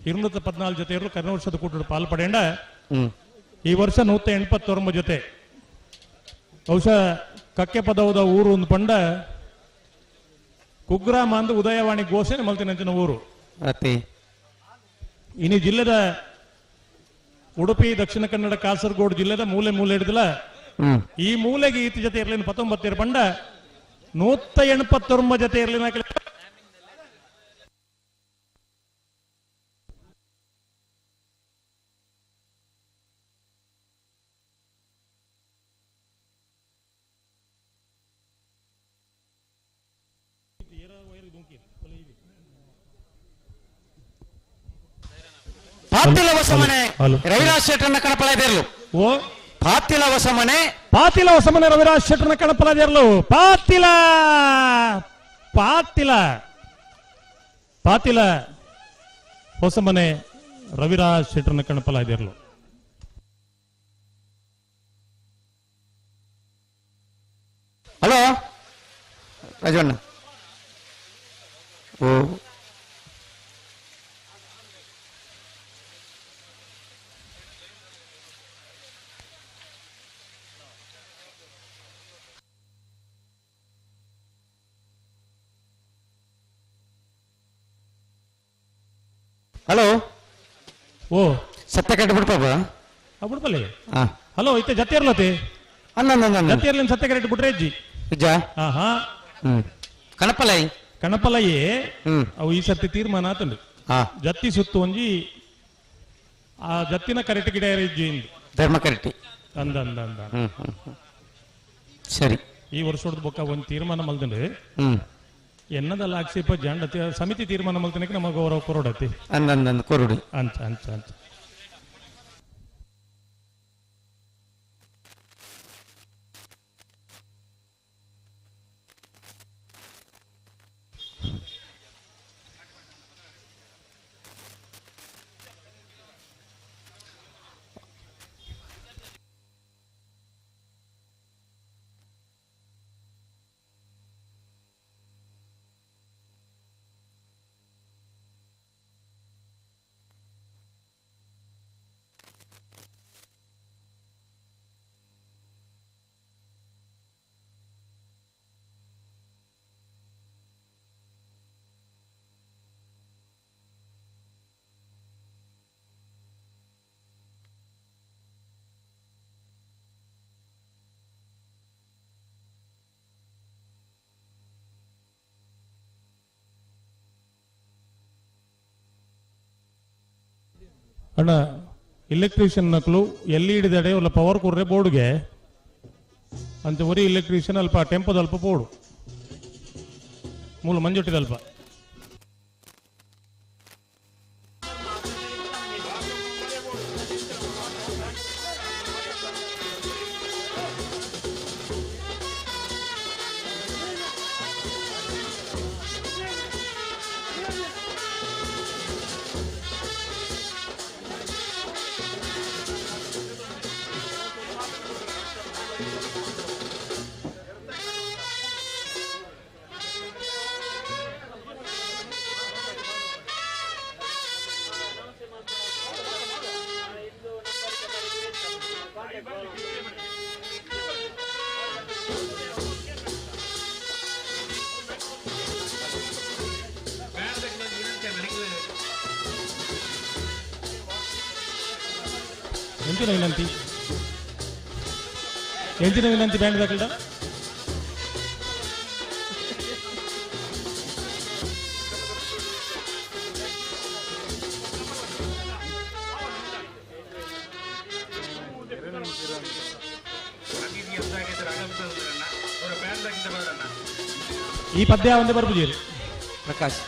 214 ಜೊತೆ ಇರಲು ಕರಿನ ವರ್ಷದ ಕೂಟ ಪಾಲ್ ಪಡೆಯಂಡ ಈ ವರ್ಷ 189 ಜೊತೆ. ಬಹುಶಃ ಕಕ್ಕೆ ಪದವದ ಊರು ಒಂದು ಪಂಡ ಕುಗ್ರಾಮ ಅಂದ್ ಉದಯವಾಣಿ ಘೋಷಣೆ ಮಲ್ತಿನಂಚಿನ ಊರು. ಅತಿ ಇನಿ ಜಿಲ್ಲೆದ ಉಡುಪಿ, ದಕ್ಷಿಣ ಕನ್ನಡ, ಕಾಸರಗೋಡು ಜಿಲ್ಲೆದ ಮೂಲೆ ಮೂಲೆ ಹಿಡಿದಿಲ್ಲ. ಈ ಮೂಲೆಗೆ ಈತ ಜೊತೆ ಇರ್ಲಿನ 19 ಪಂಡ 189 ಜೊತೆ ಇರ್ಲಿನ. ಪಾತಿಲ ಹೊಸಮನೆ ರವಿರಾಜ್ ಶೆಟ್ಟರ್ನ ಕಣಪಲ ಓ ಪಾತಿಲ ಹೊಸಮನೆ, ಪಾತಿಲ ಹೊಸಮನೆ ರವಿರಾಜ್ ಶೆಟ್ಟರ್ನ ಕಣಪಲ ದೇರ್ಲು. ಪಾತಿಲ ಪಾತಿಲ ಪಾತಿಲ ಹೊಸಮನೆ ರವಿರಾಜ್ ಶೆಟ್ಟರ್ನ ಕಣಪಲ ದೇರ್ಲು. ಹಲೋ ರಾಜಣ್ಣ. ಓ ಹಲೋ. ಓ ಸತ್ಯ ಕಟ್ಟಿ ಬಿಡ್ಪಾಪ ಬಿಡ್ಪಲ್ಲಿ. ಹಲೋ ಇತ್ತೆ ಜತೆ ಇರ್ಲತಿ ಅನ್ನ ಜತೆ ಇರ್ಲಿನ ಸತ್ಯ ಕರೆಕ್ಟ್ ಬಿಟ್ರೆ ಅಜ್ಜಿ ನಿಜ. ಹಾ ಕಣಪಲೈ ಕಣಪಲಯ್ಯೇ ಅವು ಈ ಸರ್ತಿ ತೀರ್ಮಾನ ಆತಂಡು. ಜತ್ತಿ ಸುತ್ತು ಒಂಜಿ ಆ ಜತ್ತಿನ ಕರೆಕ್ಟ್ ಗಿಡ ಇಜ್ಜಿ ಧರ್ಮ ಕರೆಕ್ಟ್ ಅಂದ ಅಂದ ಅಂದ ಸರಿ. ಈ ವರ್ಷದ ಬೊಕ್ಕ ಒಂದು ತೀರ್ಮಾನ ಮಲ್ದಂಡು ಎನ್ನದಲ್ಲ ಆಕ್ಷೇಪ ಜಾಂಡ ಸಮಿತಿ ತೀರ್ಮಾನ ಮಲ್ತನಕ್ಕೆ ನಮ್ಮ ಗೌರವ ಕೊರಡತಿ ಅಂದ ಕೊರಡು ಅಂಚ ಅಂಚ ಅಂಚ. ಅಣ್ಣ ಎಲೆಕ್ಟ್ರಿಷಿಯನ್ ನಕಲು ಎಲ್ಲಿ ಹಿಡಿದಡೆ ಒಲ್ಲ ಪವರ್ ಕೊರ್ರೆ ಬೋರ್ಡ್ಗೆ ಅಂತ ಒರಿ ಎಲೆಕ್ಟ್ರಿಷಿಯನ್ ಅಲ್ಪ ಟೆಂಪೋದಲ್ಪ ಬೋರ್ಡು ಮೂಲ ಮಂಜುಟ್ಟಿದಲ್ಪ. ಎಂಚಿನ ವಿನಂತಿ, ಎಂಚಿನ ವಿನಂತಿ ಬ್ಯಾಂಡ್ ದಾಖಲ. ಈ ಪದ್ಯ ಒಂದೇ ಬರ್ಪುಜೇರಿ ಪ್ರಕಾಶ್.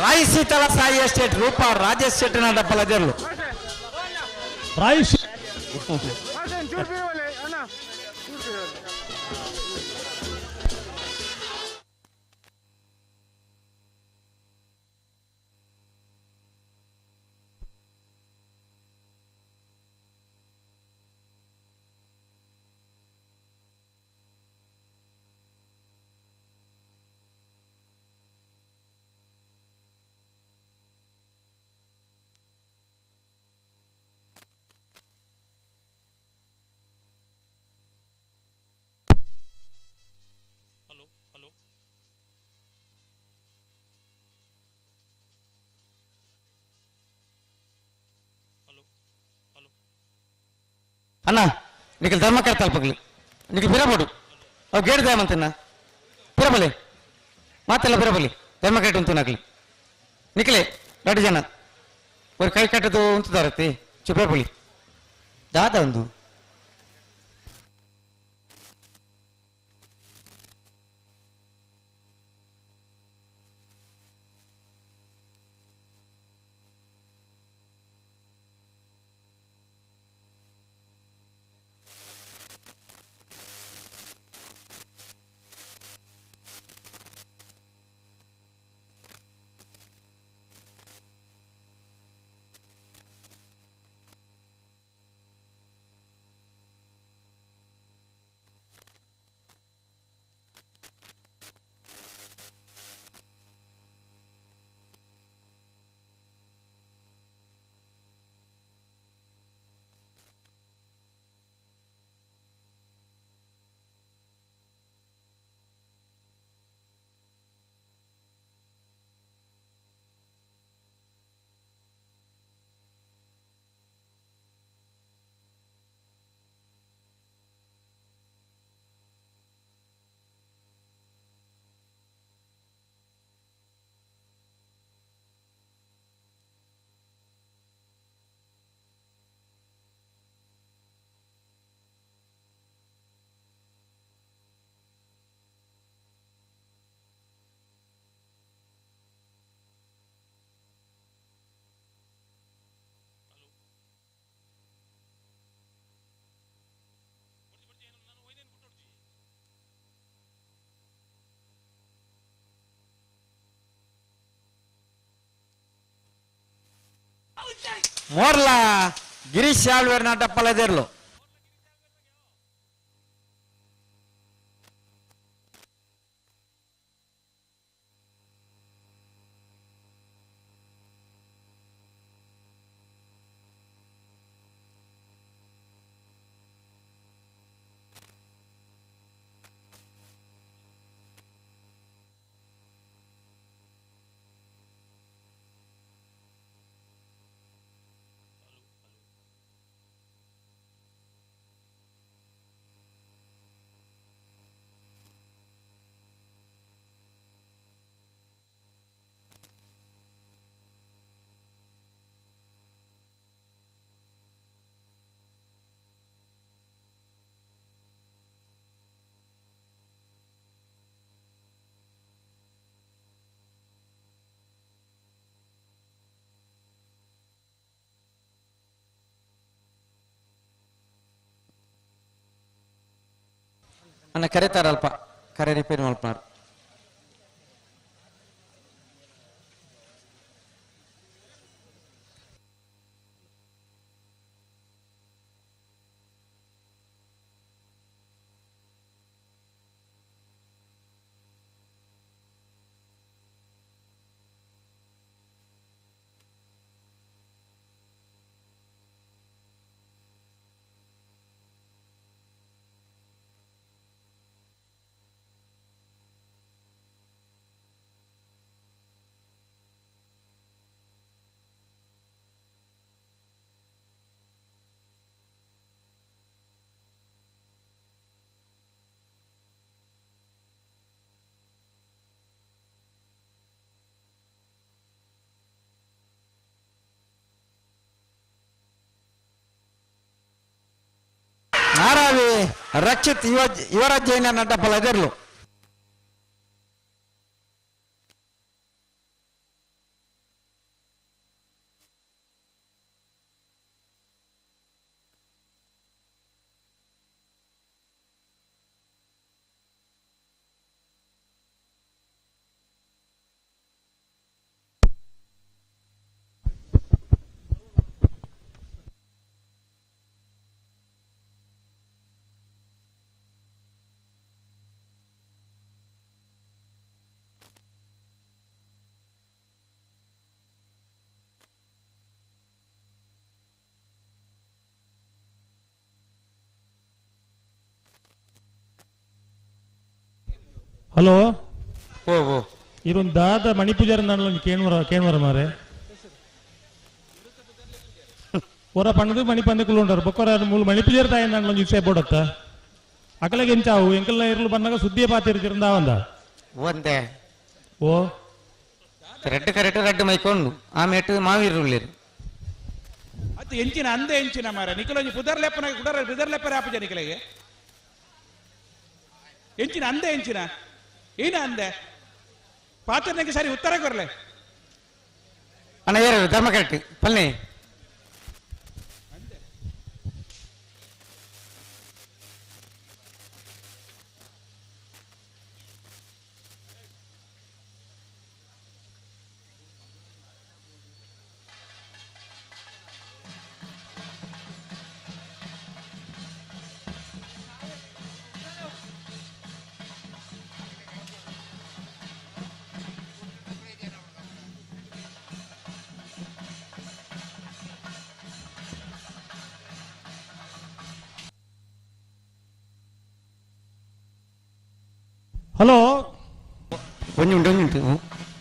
ರಾಯಿ ಸೀತಲ ಸಾಯಿ ಎಸ್ಟೇಟ್ ರೂಪಾ ರಾಜೇಶ್ ಶೆಟ್ಟಿನ ಡಬ್ಬಲದೆರ್ಲು. ರಾಯಿ ಅಣ್ಣ ನಿಖಿಲ್ ಧರ್ಮಕರ ತಲುಪಗ್ಲಿ ನಿಖಿಲ್ ಬಿರಬೋಡು ಅವು ಗೇಡ್ ದಯಮಂತಣ್ಣ ಪಿರಬಲಿ ಮಾತೆಲ್ಲ ಬಿರಬಲಿ ಧರ್ಮಕೇಟ್ ಉಂಟು ನಾಗ್ಲಿ ನಿಖಿಲೆ ಎರಡು ಜನ ஒரு ಕೈ ಕಟ್ಟದು ಉಂಟುದಾರತಿ ಚುಪೇಬಲಿ ದಾದ ಒಂದು ಮೋರ್ಲಾ ಗಿರೀಶ್ ಆಳ್ವೇರ್ನ ಡಪ್ಪಲದೆರ್ಲು. ಅಣ್ಣ ಕರೆತಾರಲ್ಪ ಕರೆ ರಿಪೇರಿ ಮಲ್ಪನಾರು. ನಾರಾವಿ ರಕ್ಷಿತ್ ಯುವರಾಜ್ ಜೈನ ನಡ್ಡಪ್ಪಲ ಎದುರ್ಲು. ಹಲೋ ಓ ಓ ಇರೊಂದು ದಾದ ಮಣಿಪೂಜಾರ ಒಂಜಿ ಕೇಣ್ವರ ಕೇಣ್ವರ ಮಾರೆ ಒರ ಪಣ್ಣದು ಮಣಿಪಂದೆ ಕುಲ್ಲುಂಡರು ಬೊಕ್ಕೊರ ಮೂಲು ಮಣಿಪೂಜಾರ ತಾಯಿ ಒಂಜಿ ವಿಷಯ ಬೋಡತ್ತ ಅಕಲೆಗೆ ಎಂಚಾವು ಎಂಕಲ್ನ ಇರ್ಲು ಬಂದಾಗ ಸುದ್ದಿಯ ಪಾತಿರ್ತಿರಂದ ಅವಂದ ಒಂದೇ ಓ ರೆಡ್ ಕರೆಕ್ಟ್ ರೆಡ್ ಮೈಕೊಂಡು ಆಮೇಟು ಮಾವೀರುಳ್ಳಿರು ಅದು ಎಂಚಿನ ಅಂದೆ ಎಂಚಿನ ಮಾರ ನಿಖಲೊಂಜಿ ಪುದರ್ ಲೆಪ್ಪನ ಕುಡರ ಪುದರ್ ಲೆಪ್ಪರ ಆಪುಜ ನಿಖಲೆಗೆ ಎಂಚಿನ ಅಂದೆ ಎಂಚಿನ ಏನ ಅಂದೆ ಪಾತ್ರನಿಗೆ ಸರಿ ಉತ್ತರ ಕೊರ್ಲೆ ಅಣ್ಣ ಏರು ಧರ್ಮ ಕರೆಕ್ಟ್ ಪಲ್ನಿ ಹಲೋ ಒಂಜಿ ಉಂಟು ಒಂಜಿ ಉಂಟು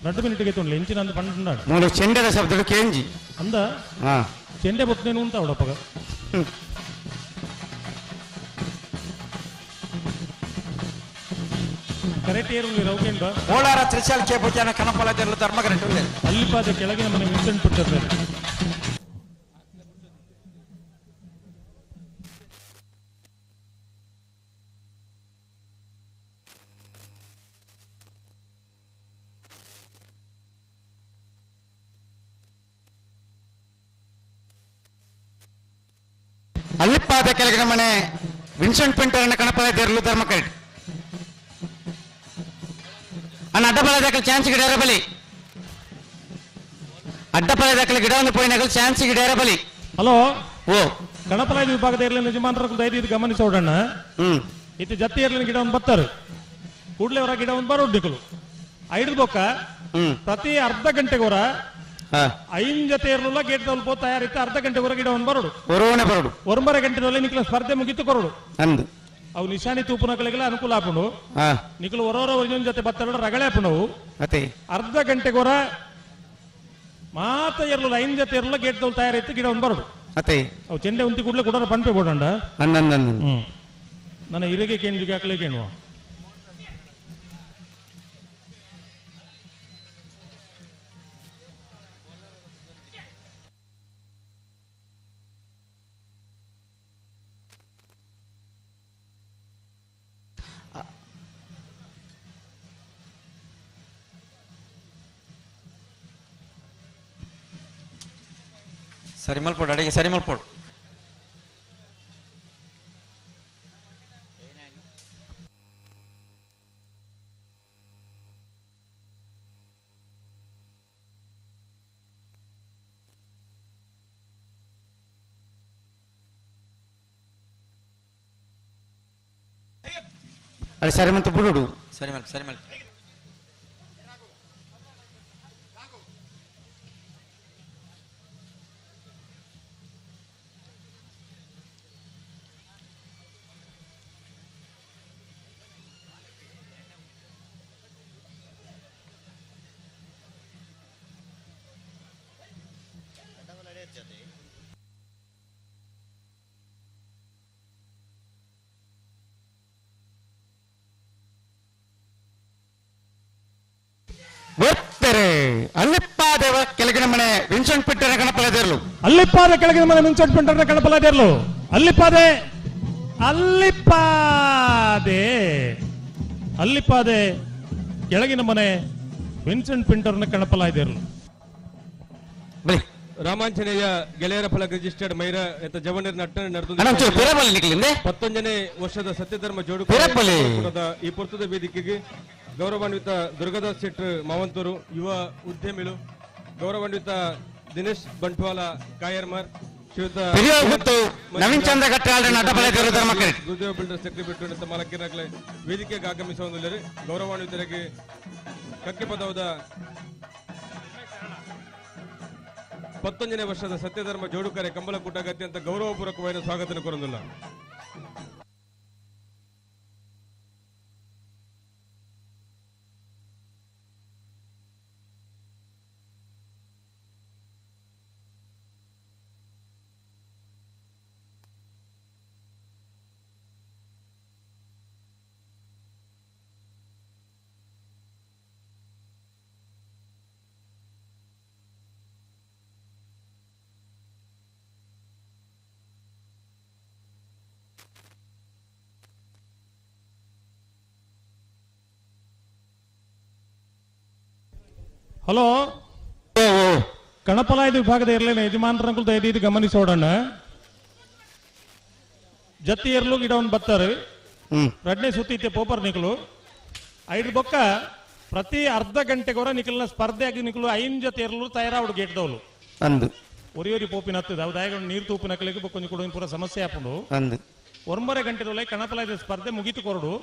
రెండు మినిట్ಗೆ ತೊಂಡ್ಲೆ ಇಂಚಿನ ಅಂದ ಪಂಡ ಮೂಲು ಚೆಂಡೆದ ಶಬ್ದಡು ಕೇಂಜಿ ಅಂದ ಹಾ ಚೆಂಡೆ ಬೊತ್ತನೇನು ಅಂತ ಅವಡಪ್ಪಗ ಕರೆಕ್ಟ್ ಏರುಲಿ ರೌಕೆಂಡ ಕೋಲಾರ ತ್ರಿಶಾಲ್ ಕೆ ಪೂಜಾನ ಕನಪಲ ಜಲ್ಲ ಧರ್ಮ ಕರೆಕ್ಟ್ ಉಳ್ಳೇರು ಅಲ್ಲಿಪಾದ ಕೆಳಗಿನ ಮನೆ ವಿನ್ಸೆಂಟ್ ಪುಟ್ಟರ್ ಅಲ್ಲಿಪ್ಪಾದ ಕೆಳಗಿನ ಮನೆ ವಿನ್ಸೆಂಟ್ ಪಿಂಟರನ್ನ ಕಣಪಲ ದೇರ್ಲು ಧರ್ಮ ಕರೆಕ್ಟ್ ಅಣ್ಣ ಅಡ್ಡಪಲ ದಾಖಲೆ ಚಾನ್ಸ್ ಗಿಡ ಬಲಿ ಅಡ್ಡಪಲ ದಾಖಲೆ ಗಿಡವನ್ನು ಪೋಯಿನಗಲು ಚಾನ್ಸ್ ಗಿಡ ಬಲಿ ಹಲೋ ಓ ಗಣಪಲಾಯ ವಿಭಾಗದ ಏರ್ಲಿನ ಯಜಮಾನರ ಧೈರ್ಯ ಇದು ಗಮನಿಸೋಡಣ್ಣ ಇತ್ತು ಜತ್ತಿ ಏರ್ಲಿನ ಗಿಡ ಒಂದು ಬರ್ತಾರೆ ಕೂಡಲೇ ಅವರ ಗಿಡ ಒಂದು ಬರೋಡ್ಡಿಕಲು ಐದು ಬೊಕ್ಕ ಪ್ರತಿ ಅರ್ಧ ಗಂಟೆಗೋರ ಐನ್ ಜೊತೆ ಇರಲಿಲ್ಲ ಗೇಟ್ ತಲುಪೋ ತಯಾರಿತ್ತು ಅರ್ಧ ಗಂಟೆಗೋರ ಗಿಡ ಒಂದು ಬರೋಡು ಒರೋಣೆ ಬರೋಡು ಒಂಬರ ಗಂಟೆದಲ್ಲಿ ನಿಖಲ ಸ್ಪರ್ಧೆ ಮುಗಿತು ಕೊರಡು ಅಂದು ಅವು ನಿಶಾನಿ ತೂಪುನಕಲಿಗೆಲ್ಲ ಅನುಕೂಲ ಆಪುಂಡು ಹಾ ನಿಖಲು ಒರೋರ ಒಂಜೊಂದ್ ಜೊತೆ ಬತ್ತಡ ರಗಳೆ ಆಪುಂಡವು ಅತೆ ಅರ್ಧ ಗಂಟೆಗೋರ ಮಾತ ಇರಲಿಲ್ಲ ಐನ್ ಜೊತೆ ಇರಲಿಲ್ಲ ಗೇಟ್ ತೋಲ್ ತಯಾರಿತ್ತು ಗಿಡ ಒಂದು ಬರೋಡು ಅತೆ ಅವು ಚೆಂಡೆ ಉಂತಿ ಕೂಡಲೇ ಕೊಡೋರ ಪಂಪೆ ಬೋಡಂಡ ಅನ್ನ ನನ್ನ ಇರಿಗೆ ಕೇಂದ್ರಿಗೆ ಹಾಕಲಿ ಕೇಳುವ ಸರಿ ಮಲ್ಪೋಡು ಅಡಿಗೆ ಸರಿ ಮಲ್ಪೋಡು ಅರೆ ಸರಿ ಮತ್ತು ಬುಡುಡು ಸರಿ ಮಲ್ಪ ಸರಿ ಮಲ್ಪ ಬರ್ತಾರೆ ಅಲ್ಲಿಪ್ಪಾದೇವ ಕೆಳಗಿನ ಮನೆ ವಿನ್ಸೆಂಟ್ ಪಿಟ್ಟರ ಗಣಪಲ ದೇರ್ಲು ಅಲ್ಲಿಪ್ಪಾದೆ ಕೆಳಗಿನ ಮನೆ ವಿನ್ಸೆಂಟ್ ಪಿಂಟರ್ನ ಕಣಪಲ ದೇರ್ಲು ಅಲ್ಲಿಪ್ಪಾದೆ ಅಲ್ಲಿಪ್ಪಾದೆ ಅಲ್ಲಿಪ್ಪಾದೆ ಕೆಳಗಿನ ಮನೆ ವಿನ್ಸೆಂಟ್ ಪಿಂಟರ್ನ ಕಣಪಲ ದೇರ್ಲು ರಾಮಾಂಜನೇಯ ಗೆಳೆಯರ ಫಲಕ ರಿಜಿಸ್ಟರ್ಡ್ ಮೈರ ಎತ್ತ ಜವನರ ನಟ್ಟನೆ ಅಣ್ಣ, ಒಂಚೂರು ಪಿರಬಲ್ಲಿ ನಿಕ್ಲಿಂದೆ. ಪತ್ತೊಂದನೇ ವರ್ಷದ ಸತ್ಯಧರ್ಮ ಜೋಡು ಪಿರಬಲ್ಲಿ. ಕೂಟದ ಈ ಪುರ್ತದ ವೇದಿಕೆಗೆ ಗೌರವಾನ್ವಿತ ದುರ್ಗದಾಸ್ ಶೆಟ್ಟರ್ ಮಾವಂತೂರು ಯುವ ಉದ್ಯಮಿಗಳು ಗೌರವಾನ್ವಿತ ದಿನೇಶ್ ಬಂಟ್ವಾಲ ಕಾಯರ್ಮರ್ ಶ್ರೀಯುತ ಹಿರಿಯ ಗುತ್ತು ನವೀನ್ ಚಂದ್ರ ಗಟ್ಟಾಳ್ರ ನಟಬಲ ದೇವರು ಧರ್ಮ ಕರೆಕ್ಟ್. ಗುರುದೇವ ಬಿಲ್ಡರ್ ಸೆಕ್ರೆಟರಿ ಅಂತ ಮಾಲಕಿರಾಗ್ಲೆ ವೇದಿಕೆಗೆ ಆಗಮಿಸುವ ಗೌರವಾನ್ವಿತರಾಗಿ ಕಕ್ಕೆ ಪದವದ ಪತ್ತೊಂದನೇ ವರ್ಷದ ಸತ್ಯಧರ್ಮ ಜೋಡುಕರೆ ಕಂಬಲಕೂಟಕ್ಕೆ ಅತ್ಯಂತ ಗೌರವಪೂರ್ವಕವಾದ ಸ್ವಾಗತ ಕೋರಂದಿಲ್ಲ. ಹಲೋ ಕಣಪಲಾಯದ ವಿಭಾಗದ ಇರಲಿಲ್ಲ ಯಜಮಾನರಂಕುಲ್ ದಯದೀದು ಗಮನಿಸೋಡಣ್ಣ ಜತ್ತಿ ಎರ್ಲು ಗಿಡವನ್ನು ಬತ್ತಾರೆ ರಡ್ನೇ ಸುತ್ತಿ ಪೋಪರ್ ನಿಕಲು ಐದು ಬೊಕ್ಕ ಪ್ರತಿ ಅರ್ಧ ಗಂಟೆಗೋರ ನಿಕಲ್ನ ಸ್ಪರ್ಧೆ ಆಗಿ ನಿಕಲು ಐನ್ ಜೊತೆ ಎರ್ಲು ತಯಾರಾವಡು ಗೇಟ್ದವಳು ಅಂದು ಒರಿ ಪೋಪಿನ ಹತ್ತದ ಅವು ದಾಯಗಳು ನೀರು ತೂಪಿನ ಕಲಿಗೆ ಕೊಂಚ ಕೊಡು ಪೂರ ಸಮಸ್ಯೆ ಆಪುಂಡು ಅಂದು ಒಂಬರೆ ಗಂಟೆದೊಳಗೆ ಕಣಪಲಾಯದ ಸ್ಪರ್ಧೆ ಮುಗಿತು ಕೊರಡು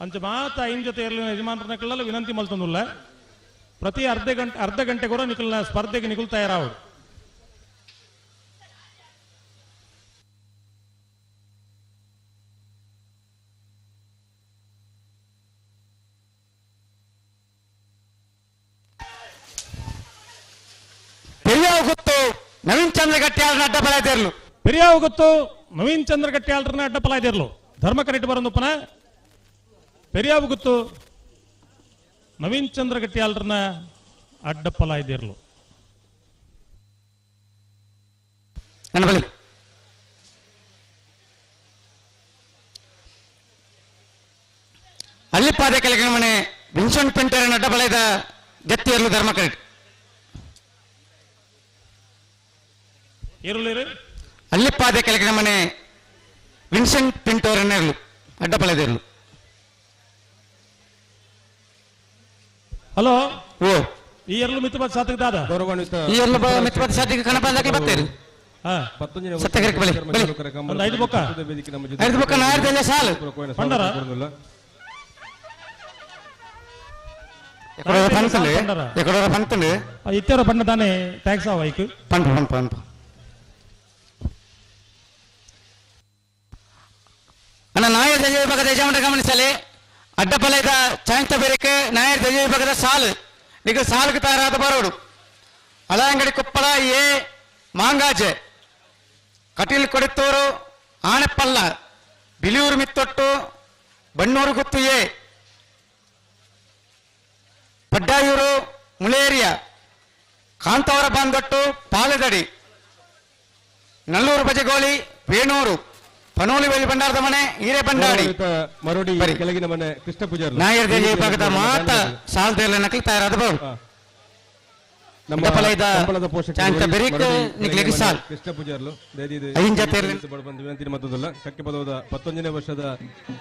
ಅಂಚ ಮಾತ ಐನ್ ಜೊತೆ ಎರ್ಲಿನ ಯಜಮಾನರನ್ನ ವಿನಂತಿ ಮಲ್ತೊಂದುಲ್ಲ ಪ್ರತಿ ಅರ್ಧ ಗಂಟೆಗೋರ ನಿಕಲ್ನ ಸ್ಪರ್ಧೆಗೆ ನಿಕಲ್ ತಯಾರಾವಡು. ಗೊತ್ತು ನವೀನ್ ಚಂದ್ರ ಗಟ್ಟಿಯಾಳನ ಅಡ್ಡಪಲಾಯ್ದಿರ್ಲು ಪೆರಿಯಾವು ಗೊತ್ತು ನವೀನ್ ಚಂದ್ರ ಗಟ್ಟಿಯಾಳರನ್ನ ಅಡ್ಡಪಲಾಯ್ದಿರ್ಲು ಧರ್ಮ ಕರೆಕ್ಟ್ ಬರೋದಪ್ಪನ ಪೆರಿಯಾವು ಗೊತ್ತು ನವೀನ್ ಚಂದ್ರ ಗಟ್ಟಿಯಾಳರನ್ನ ಅಡ್ಡಪಲಾಯ್ದಿರ್ಲು. ಅಲ್ಲಿಪಾದೆ ಕೆಳಗಿನ ಮನೆ ವಿನ್ಸೆಂಟ್ ಪಿಂಟರನ್ನ ಅಡ್ಡಪಲಾಯ್ದ ಗತ್ತಿಯರ್ಲು ಧರ್ಮ ಕರೆಕ್ಟ್ ಅಲ್ಲಿಪ್ಪಾದೆ ಕೆಳಗಿನ ಮನೆ ವಿನ್ಸೆಂಟ್ ಪಿಂಟೋರನ್ನೇರ್ಲು ಅಡ್ಡಪಳೆದಿರ್ಲು. ಹಲೋ ಓ ಈ ಎರ್ಲು ಮಿತ್ತಬಾದ ಸಾತಿಗೆ ದಾದ ಈ ಎರ್ಲು ಮಿತ್ತಬಾದ ಸಾತಿಗೆ ಕಣಪದಾಕಿ ಬತ್ತೇರು ಸತ್ಯಗರಕ್ಕೆ ಬಳಿ ಒಂದು ಐದು ಬೊಕ್ಕ ಐದು ಬೊಕ್ಕ ನಾಯರ್ದೆಲ್ಲ ಸಾಲು ಪಂಡರ ಎಕ್ಕಡೋರ ಪಂತಂಡು ಎಕ್ಕಡೋರ ಪಂತಂಡು ಇತ್ತೆವರ ಪಂಡ ತಾನೆ ಟ್ಯಾಕ್ಸ್ ಆವೈಕು ಪಂಪ ಪಂಪ ಪಂಪ ಅಣ್ಣ ನಾಯರ್ ದಜೆ ವಿಭಾಗದ ಯಜಮಾನರ ಗಮನಿಸಲಿ ಅಡ್ಡಪಲಯದ ಚಾಂತ ಬೇರೆಕ್ಕೆ ನಾಯರ್ ದಜೆ ವಿಭಾಗದ ಸಾಲು ಈಗ ಸಾಲುಗೆ ತಯಾರಾದ ಬರೋಡು ಹಳಂಗಡಿ ಕೊಪ್ಪಳ ಎ ಮಾಂಗಾಜೆ ಕಟೀಲ್ ಕೊಡಿತ್ತೂರು ಆನೆಪಲ್ಲ ಬಿಲಿಯೂರು ಮಿತ್ತೊಟ್ಟು ಬಣ್ಣೂರು ಗುತ್ತು ಎ ಪಡ್ಡಾಯೂರು ಮುಳೇರಿಯ ಕಾಂತಾವರ ಬಾಂದೊಟ್ಟು ಪಾಲೆದಡಿ ನಲ್ಲೂರು ಬಜಗೋಳಿ ವೇಣೂರು ಪನೋಲಿ ವೇಲಿ ಭಂಡಾರದ ಮನೆ ಹಿರೇ ಭಂಡಾರಿ ಮರೋಡಿ ಕೆಳಗಿನ ಮನೆ ಕೃಷ್ಣ ಪೂಜಾರಿ ನಾಯರ್ ದೇವಿ ವಿಭಾಗದ ಮಾತ ಸಾಲದೆಲ್ಲ ನಕಲಿ ತಯಾರಾದ ಬರು ನಮ್ಮ ಕಂಬಳದ ಪೋಷಕರು ಕೃಷ್ಣ ಪೂಜಾರ್ಲು ವಿನಂತಿ ಮತ್ತೊಂದಲ್ಲ ಕಕ್ಕೆ ಪದವದ 19ನೇ ವರ್ಷದ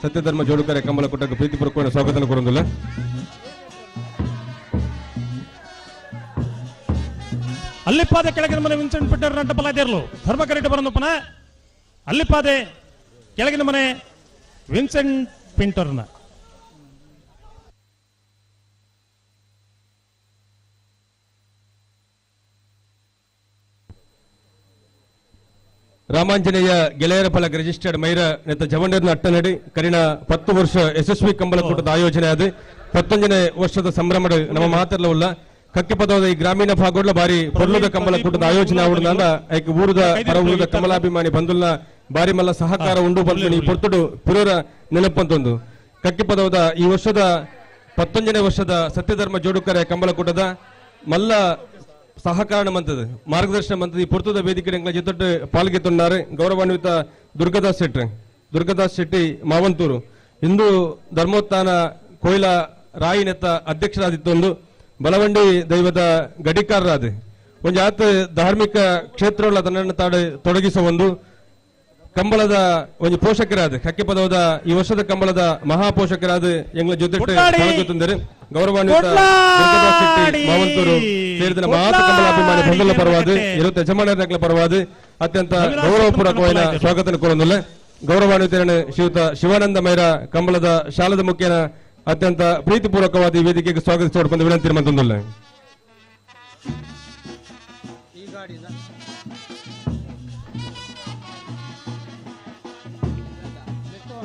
ಸತ್ಯಧರ್ಮ ಜೋಡುಕರೆ ಕಂಬಳ ಕೂಟಕ್ಕೆ ಪ್ರೀತಿಪೂರ್ವಕ ಸ್ವಾಗತ ಕೋರುವುದಿಲ್ಲ. ಅಲ್ಲಿಪಾದೆ ಕೆಳಗಿನ ಮನೆ ವಿನ್ಸೆಂಟ್ ಪೀಟರ್ ನಡ್ಡಪಲಾದಿರ್ಲು ಧರ್ಮ ಕರೆಕ್ಟ್ ಬರೋದಪ್ಪನ ಅಲ್ಲಿಪಾದೆ ಕೆಳಗಿನ ಮನೆ ವಿನ್ಸೆಂಟ್ ಪಿಂಟರ್ನ ರಾಮಾಂಜನೇಯ ಗೆಳೆಯರ ಫಲಕ ರಿಜಿಸ್ಟರ್ಡ್ ಮೈರ ನೆತ್ತ ಜವಂಡರ್ನ ಅಟ್ಟನಡಿ ಕರಿನ 10 ವರ್ಷ ಯಶಸ್ವಿ ಕಂಬಳ ಕೂಟದ ಆಯೋಜನೆ ಅದು 19ನೇ ವರ್ಷದ ಸಂಭ್ರಮ ನಮ್ಮ ಮಾತಲ್ಲವಲ್ಲ ಕಕ್ಕೆ ಪದವದ ಈ ಗ್ರಾಮೀಣ ಭಾಗಗಳ ಬಾರಿ ಪೊರ್ಲದ ಕಂಬಳ ಕೂಟದ ಆಯೋಜನೆ ಆವಡನಾಂಡ ಐಕ್ ಊರದ ಪರ ಊರದ ಕಮಲಾಭಿಮಾನಿ ಬಂದುಲ್ನ ಬಾರಿ ಮಲ್ಲ ಸಹಕಾರ ಉಂಡು ಬಂದು ಈ ಪೊರ್ತುಡು ಪುರರ ನೆನಪಂತೊಂದು ಕಕ್ಕೆ ಪದವದ ಈ ವರ್ಷದ 19ನೇ ವರ್ಷದ ಸತ್ಯಧರ್ಮ ಜೋಡುಕರೆ ಕಂಬಳ ಕೂಟದ ಮಲ್ಲ ಸಹಕಾರ ಮಂತದ ಮಾರ್ಗದರ್ಶನ ಮಂತದ ಈ ಪೊರ್ತುದ ವೇದಿಕೆ ಜೊತೆ ಪಾಲ್ಗೆತ್ತುన్నారు ಗೌರವಾನ್ವಿತ ದುರ್ಗದಾಸ್ ಶೆಟ್ಟಿ ದುರ್ಗದಾಸ್ ಶೆಟ್ಟಿ ಮಾವಂತೂರು ಹಿಂದೂ ಧರ್ಮೋತ್ಥಾನ ಕೊಯ್ಲ ರಾಯಿನೆತ್ತ ಅಧ್ಯಕ್ಷರಾದಿತ್ತೊಂದು ಬಲವಂಡಿ ದೈವದ ಗಡಿಕಾರರಾದ ಒಂದು ಆತ ಧಾರ್ಮಿಕ ಕ್ಷೇತ್ರಗಳ ತನ್ನನ್ನು ತಾಡು ತೊಡಗಿಸುವ ಒಂದು ಕಂಬಳದ ಒಂದು ಪೋಷಕರಾದ ಕಕ್ಕೆ ಪದವದ ಈ ವರ್ಷದ ಕಂಬಳದ ಮಹಾಪೋಷಕರಾದ ಎಂಗಳ ಜೊತೆ ಪಾಲ್ಗೊಳ್ಳುತ್ತಿದ್ದಾರೆ ಗೌರವಾನ್ವಿತ ದುರ್ಗದಾಸ್ ಶೆಟ್ಟಿ ಮಾವಂತೂರು ಸೇರಿದ ಮಾತ ಕಂಬಳಾಭಿಮಾನಿ ಬಂಧುల ಪರವಾದ ಇರುತ್ತೆ ಯಜಮಾನರ ಪರವಾದ ಅತ್ಯಂತ ಗೌರವಪೂರ್ವಕವಾದ ಸ್ವಾಗತ ಕೋರೊಂದುಲ್ಲ ಗೌರವಾನ್ವಿತ ಶ್ರೀಯುತ ಶಿವಾನಂದ ಮೈರ ಕಂಬಳದ ಶಾಲದ ಮುಖ್ಯನ ಅತ್ಯಂತ ಪ್ರೀತಿಪೂರ್ವಕವಾದ ಈ ವೇದಿಕೆಗೆ ಸ್ವಾಗತಿಸಿ ಬಂದು ವಿನಂತಿ ಮಂತೊಂದುಲ್ಲ.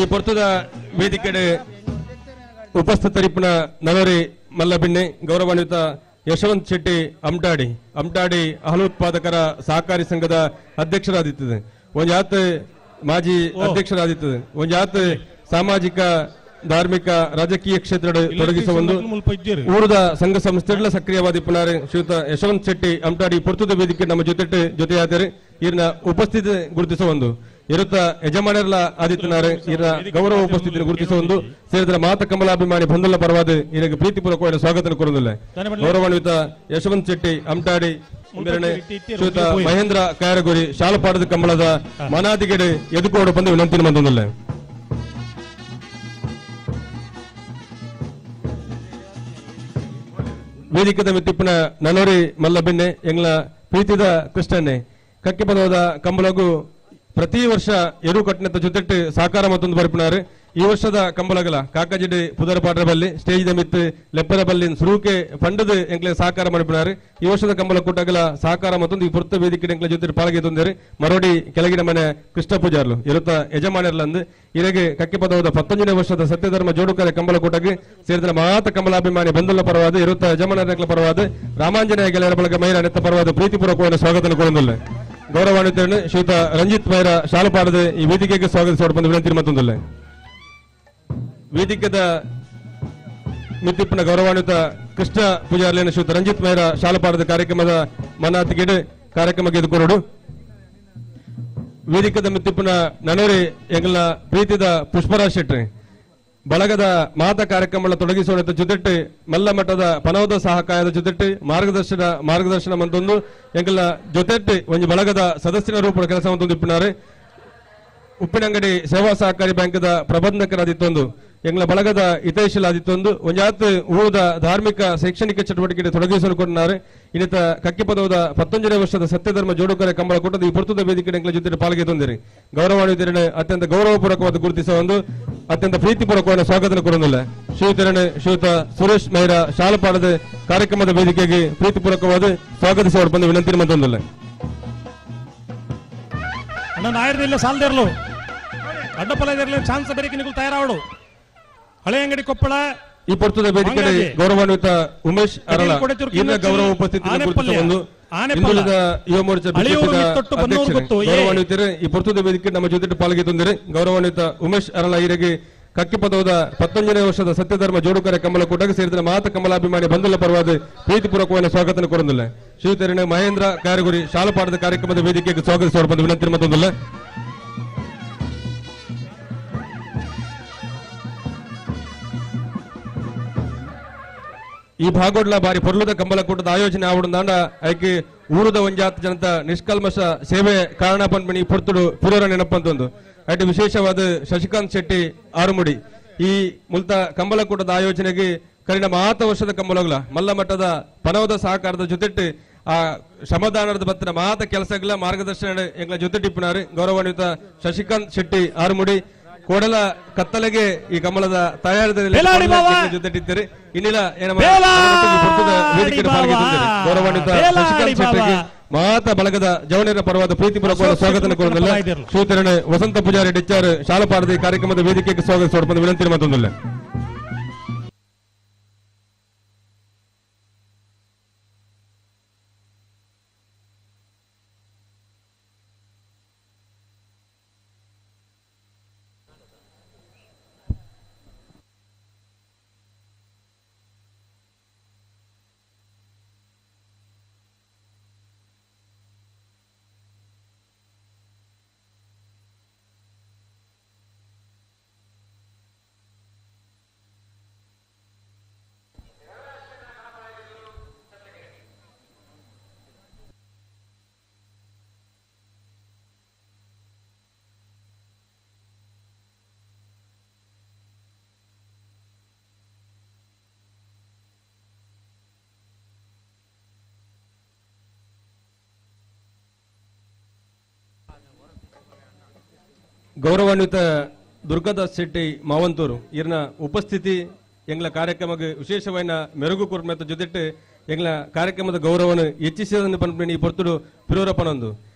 ಈ ಪೊರ್ತುದ ವೇದಿಕೆ ಉಪಸ್ಥಿತರಿಪ್ಪುನ ನವರಿ ಮಲ್ಲಬಿಣ್ಣೆ ಗೌರವಾನ್ವಿತ ಯಶವಂತ್ ಶೆಟ್ಟಿ ಅಮ್ಟಾಡಿ ಅಮ್ಟಾಡಿ ಹಾಲು ಉತ್ಪಾದಕರ ಸಹಕಾರಿ ಸಂಘದ ಅಧ್ಯಕ್ಷರಾದಿತ್ತದೆ ಒಂದು ಜಾತ ಮಾಜಿ ಅಧ್ಯಕ್ಷರಾದಿತ್ತದೆ ಒಂದು ಜಾತ ಸಾಮಾಜಿಕ ಧಾರ್ಮಿಕ ರಾಜಕೀಯ ಕ್ಷೇತ್ರ ತೊಡಗಿಸುವ ಒಂದು ಊರದ ಸಂಘ ಸಂಸ್ಥೆಗಳ ಸಕ್ರಿಯವಾದ ಪುನರ್ ಶ್ರೀಯುತ ಯಶವಂತ್ ಶೆಟ್ಟಿ ಅಮ್ಟಾಡಿ ಪೊರ್ತುದ ವೇದಿಕೆ ನಮ್ಮ ಜೊತೆ ಜೊತೆಯಾದರೆ ಇವ್ರನ್ನ ಉಪಸ್ಥಿತಿ ಗುರುತಿಸುವ ಒಂದು ಇರುತ್ತ ಯಜಮಾನರ್ಲ ಆದಿತ್ಯನಾರ್ ಇರ ಗೌರವ ಉಪಸ್ಥಿತಿಯನ್ನು ಗುರುತಿಸುವ ಸೇರಿದ ಮಾತ ಕಮಲಾಭಿಮಾನಿ ಬಂಧುಲ ಪರವಾದ ಇರಗೆ ಪ್ರೀತಿಪೂರ್ವಕವಾದ ಸ್ವಾಗತ ಕೋರುವುದಿಲ್ಲ. ಗೌರವಾನ್ವಿತ ಯಶವಂತ್ ಶೆಟ್ಟಿ ಅಮ್ಟಾಡಿ ಶ್ರೀಯುತ ಮಹೇಂದ್ರ ಕಾಯರಗುರಿ ಶಾಲಪಾಡದ ಕಮಲದ ಮನಾದಿಗೆಡೆ ಎದುಕೋಡು ಬಂದು ವಿನಂತಿ ಬಂದೊಂದಿಲ್ಲ. ವೇದಿಕದ ಮಿತ್ತಿಪ್ಪನ ನನೋರಿ ಮಲ್ಲಬೆನ್ನೆ ಎಂಗ್ಲ ಪ್ರೀತಿದ ಕೃಷ್ಣನ್ನೆ ಕಕ್ಕೆ ಪದವದ ಕಂಬಳಗು ಪ್ರತಿ ವರ್ಷ ಎರು ಕಟ್ಟಣದ ಜೊತೆಟ್ಟು ಸಾಕಾರ ಮತ್ತೊಂದು ಬರ್ಪಿನಾರು. ಈ ವರ್ಷದ ಕಂಬಳಗಲ ಕಾಕಜಿಡಿ ಪುದರ ಪಾಟ್ರ ಬಲ್ಲಿ ಸ್ಟೇಜ್ ಮಿತ್ತು ಲೆಪ್ಪರ ಬಲ್ಲಿ ಸುರುಕೆ ಪಂಡದ ಎಂಕ್ಲೆ ಸಾಕಾರ ಮಾಡಿಪಿನಾರು. ಈ ವರ್ಷದ ಕಂಬಳ ಕೂಟಗಲ ಸಾಕಾರ ಮತ್ತೊಂದು ಈ ಪುರ್ತ ವೇದಿಕೆ ಎಂಕ್ಲೆ ಜೊತೆ ಪಾಲ್ಗೆ ತೊಂದರೆ ಮರೋಡಿ ಕೆಳಗಿನ ಮನೆ ಕೃಷ್ಣ ಪೂಜಾರ್ಲು ಇರುತ್ತ ಯಜಮಾನರ್ಲಂದು ಇರಗೆ ಕಕ್ಕೆ ಪದವದ 19ನೇ ವರ್ಷದ ಸತ್ಯಧರ್ಮ ಜೋಡುಕರೆ ಕಂಬಳ ಕೂಟಕ್ಕೆ ಸೇರಿದ ಮಾತ ಕಮಲಾಭಿಮಾನಿ ಬಂಧುಲ ಪರವಾದ ಇರುತ್ತ ಯಜಮಾನರ ಪರವಾದ ರಾಮಾಂಜನೇಯ ಗೆಳೆಯರ ಬಳಗ ಮೈರ ನೆತ್ತ ಪರವಾದ ಪ್ರೀತಿಪೂರ್ವಕವಾದ ಸ್ವಾಗತ ಕೋರೊಂದಿಲ್ಲ. ಗೌರವಾನ್ವಿತ ಶ್ರೀಯುತ ರಂಜಿತ್ ಮೈರ ಶಾಲಪಾಡದ ಈ ವೇದಿಕೆಗೆ ಸ್ವಾಗತಿಸಿ ಬಂದು ವಿನಂತಿ ಮತ್ತೊಂದಿಲ್ಲ. ವೇದಿಕೆದ ಮಿತ್ತಿಪ್ಪನ ಗೌರವಾನ್ವಿತ ಕೃಷ್ಣ ಪೂಜಾರ್ಲಿನ ಶ್ರೀಯುತ ರಂಜಿತ್ ಮೈರ ಶಾಲಪಾಡದ ಕಾರ್ಯಕ್ರಮದ ಮನಾತಿಗೆಡೆ ಕಾರ್ಯಕ್ರಮಕ್ಕೆ ಎದುಕೊರಡು. ವೇದಿಕದ ಮಿತ್ತಿಪ್ಪನ ನನೋರಿ ಎಂಗಲ ಪ್ರೀತಿದ ಪುಷ್ಪರಾಜ್ ಶೆಟ್ಟಿ ಬಳಗದ ಮಾತ ಕಾರ್ಯಕ್ರಮ ತೊಡಗಿಸೋಣ ಜೊತೆಟ್ಟು ಮಲ್ಲ ಮಟ್ಟದ ಪನವದ ಸಹಕಾಯದ ಜೊತೆಟ್ಟು ಮಾರ್ಗದರ್ಶನ ಮಂತೊಂದು ಎಂಗಲ ಜೊತೆಟ್ಟು ಒಂದು ಬಳಗದ ಸದಸ್ಯನ ರೂಪದ ಕೆಲಸ ಮಂತೊಂದು ಇಪ್ಪಿನಾರೆ. ಉಪ್ಪಿನಂಗಡಿ ಸೇವಾ ಸಹಕಾರಿ ಬ್ಯಾಂಕ್ದ ಪ್ರಬಂಧಕರಾದಿತ್ತೊಂದು ಎಂಗ್ಲ ಬಳಗದ ಹಿತೈಷಿಲಾದಿತ್ತೊಂದು ಒಂಜಾತ್ ಊರದ ಧಾರ್ಮಿಕ ಶೈಕ್ಷಣಿಕ ಚಟುವಟಿಕೆ ತೊಡಗಿಸಲು ಕೊಟ್ಟಿದ್ದಾರೆ. ಇನ್ನಿತ ಕಕ್ಕಿಪದವದ 19ನೇ ವರ್ಷದ ಸತ್ಯಧರ್ಮ ಜೋಡುಕರೆ ಕಂಬಳ ಕೂಟದ ಈ ಪುರ್ತದ ವೇದಿಕೆ ಎಂಗ್ಲ ಜೊತೆ ಪಾಲ್ಗೆ ತೊಂದಿರಿ. ಗೌರವಾನ್ವಿತರನ್ನು ಅತ್ಯಂತ ಗೌರವಪೂರ್ವಕವಾದ ಗುರುತಿಸುವ ಒಂದು ಅತ್ಯಂತ ಪ್ರೀತಿಪೂರ್ವಕವಾದ ಸ್ವಾಗತ ಕೊಡೋದಿಲ್ಲ. ಶ್ರೀಯುತರನ್ನು ಶ್ರೀಯುತ ಸುರೇಶ್ ಮೈರ ಶಾಲಪಾಡದ ಕಾರ್ಯಕ್ರಮದ ವೇದಿಕೆಗೆ ಪ್ರೀತಿಪೂರ್ವಕವಾದ ಸ್ವಾಗತಿಸುವ ಬಂದು ವಿನಂತಿ ಮತ್ತೊಂದಿಲ್ಲ. ನಾಯರ್ದಿಲ್ಲ ಸಾಲದಿರಲು ಅಡ್ಡಪಲ ಇರಲಿ ಚಾನ್ಸ್ ಬೇರೆ ನಿಕುಲ್ ತಯಾರಾವಡು. ಹಳೆ ಅಂಗಡಿ ಕೊಪ್ಪಳ ಈ ಪೊರ್ತದ ವೇದಿಕೆ ಗೌರವಾನ್ವಿತ ಉಮೇಶ್ ಅರಳ ಗೌರವ ಉಪಸ್ಥಿತಿ ಗುರುತಿಸಿಕೊಂಡು ಹಿಂದುಳಿದ ಯುವ ಮೋರ್ಚಾ ಬಿಜೆಪಿದ ಅಧ್ಯಕ್ಷರು ಗೌರವಾನ್ವಿತರು ಈ ಪೊರ್ತದ ವೇದಿಕೆ ನಮ್ಮ ಜೊತೆ ಪಾಲ್ಗೆ ತೊಂದರೆ ಗೌರವಾನ್ವಿತ ಉಮೇಶ್ ಅರಳ ಹಿರಿಗೆ ಕಕ್ಕಿಪದವದ 19ನೇ ವರ್ಷದ ಸತ್ಯಧರ್ಮ ಜೋಡುಕರೆ ಕಮಲ ಕೂಟಕ್ಕೆ ಸೇರಿದ ಮಾತ ಕಮಲಾಭಿಮಾನಿ ಬಂಧುಲ ಪರವಾದ ಪ್ರೀತಿಪೂರ್ವಕವಾದ ಸ್ವಾಗತ ಕೋರೊಂದಿಲ್ಲ. ಶ್ರೀತರಿಣ ಮಹೇಂದ್ರ ಕಾರಗುರಿ ಶಾಲಪಾಡದ ಕಾರ್ಯಕ್ರಮದ ವೇದಿಕೆಗೆ ಸ್ವಾಗತಿಸುವ ಬಂದು ವಿನಂತಿ ಮತ್ತೊಂದಿಲ್ಲ. ಈ ಭಾಗೋಡ್ಲ ಬಾರಿ ಪೊರ್ಲುದ ಕಂಬಲಕೂಟದ ಆಯೋಜನೆ ಆವಡುಂದಾಂಡ ಐಕೆ ಊರುದ ಒಂಜಾತ ಜನತ ನಿಷ್ಕಲ್ಮಶ ಸೇವೆ ಕಾರಣ ಪನ್ಪಣಿ ಪೊರ್ತುಡು ಪುರೋರ ನೆನಪಂತೊಂದು ಐಟ್ ವಿಶೇಷವಾದ ಶಶಿಕಾಂತ್ ಶೆಟ್ಟಿ ಆರುಮುಡಿ ಈ ಮುಲ್ತ ಕಂಬಲಕೂಟದ ಆಯೋಜನೆಗೆ ಕರಿನ ಮಾತ ವರ್ಷದ ಕಂಬಲೋಗ್ಲ ಮಲ್ಲ ಮಟ್ಟದ ಪನವದ ಸಹಕಾರದ ಜೊತೆಟ್ಟು ಆ ಶ್ರಮದಾನದ ಬತ್ತಿನ ಮಾತ ಕೆಲಸಗಳ ಮಾರ್ಗದರ್ಶನ ಎಂಗ್ಲ ಜೊತೆ ಟಿಪ್ಪುನಾರು ಗೌರವಾನ್ವಿತ ಶಶಿಕಾಂತ್ ಶೆಟ್ಟಿ ಆರುಮುಡಿ ಕೋಡಲ ಕತ್ತಲೆಗೆ ಈ ಕಮಲದ ತಯಾರದಲ್ಲಿ ಜೊತೆಟ್ಟಿದ್ದಾರೆ. ಇನ್ನಿಲ್ಲ ಗೌರವಾನ್ವಿತ ಶಶಿಕಾಂತ್ ಶೆಟ್ಟಿಗೆ ಮಾತ ಬಳಗದ ಜವನರ ಪರವಾದ ಪ್ರೀತಿಪೂರ್ವಕವಾದ ಸ್ವಾಗತ ಕೋರಲಿಲ್ಲ. ಶ್ರೀತರಣ ವಸಂತ ಪೂಜಾರಿ ಡಿಚ್ಚಾರ್ ಶಾಲಪಾಡದ ಕಾರ್ಯಕ್ರಮದ ವೇದಿಕೆಗೆ ಸ್ವಾಗತಿಸುವ ವಿನಂತಿ ಮತ್ತೊಂದಿಲ್ಲ. ಗೌರವಾನ್ವಿತ ದುರ್ಗಾದಾಸ್ ಶೆಟ್ಟಿ ಮಾವಂತೂರು ಇರ್ನ ಉಪಸ್ಥಿತಿ ಎಂಗ್ಲ ಕಾರ್ಯಕ್ರಮಕ್ಕೆ ವಿಶೇಷವಾದ ಮೆರುಗು ಕೊರ್ಮೆತ್ತ ಜೊತೆಟ್ಟು ಎಂಗ್ಲ ಕಾರ್ಯಕ್ರಮದ ಗೌರವವನ್ನು ಹೆಚ್ಚಿಸಿದನ್ನು ಪನ್ಪಣಿ ಈ ಪೊರ್ತುಡು ಪಿರೋರಪ್ಪನೊಂದು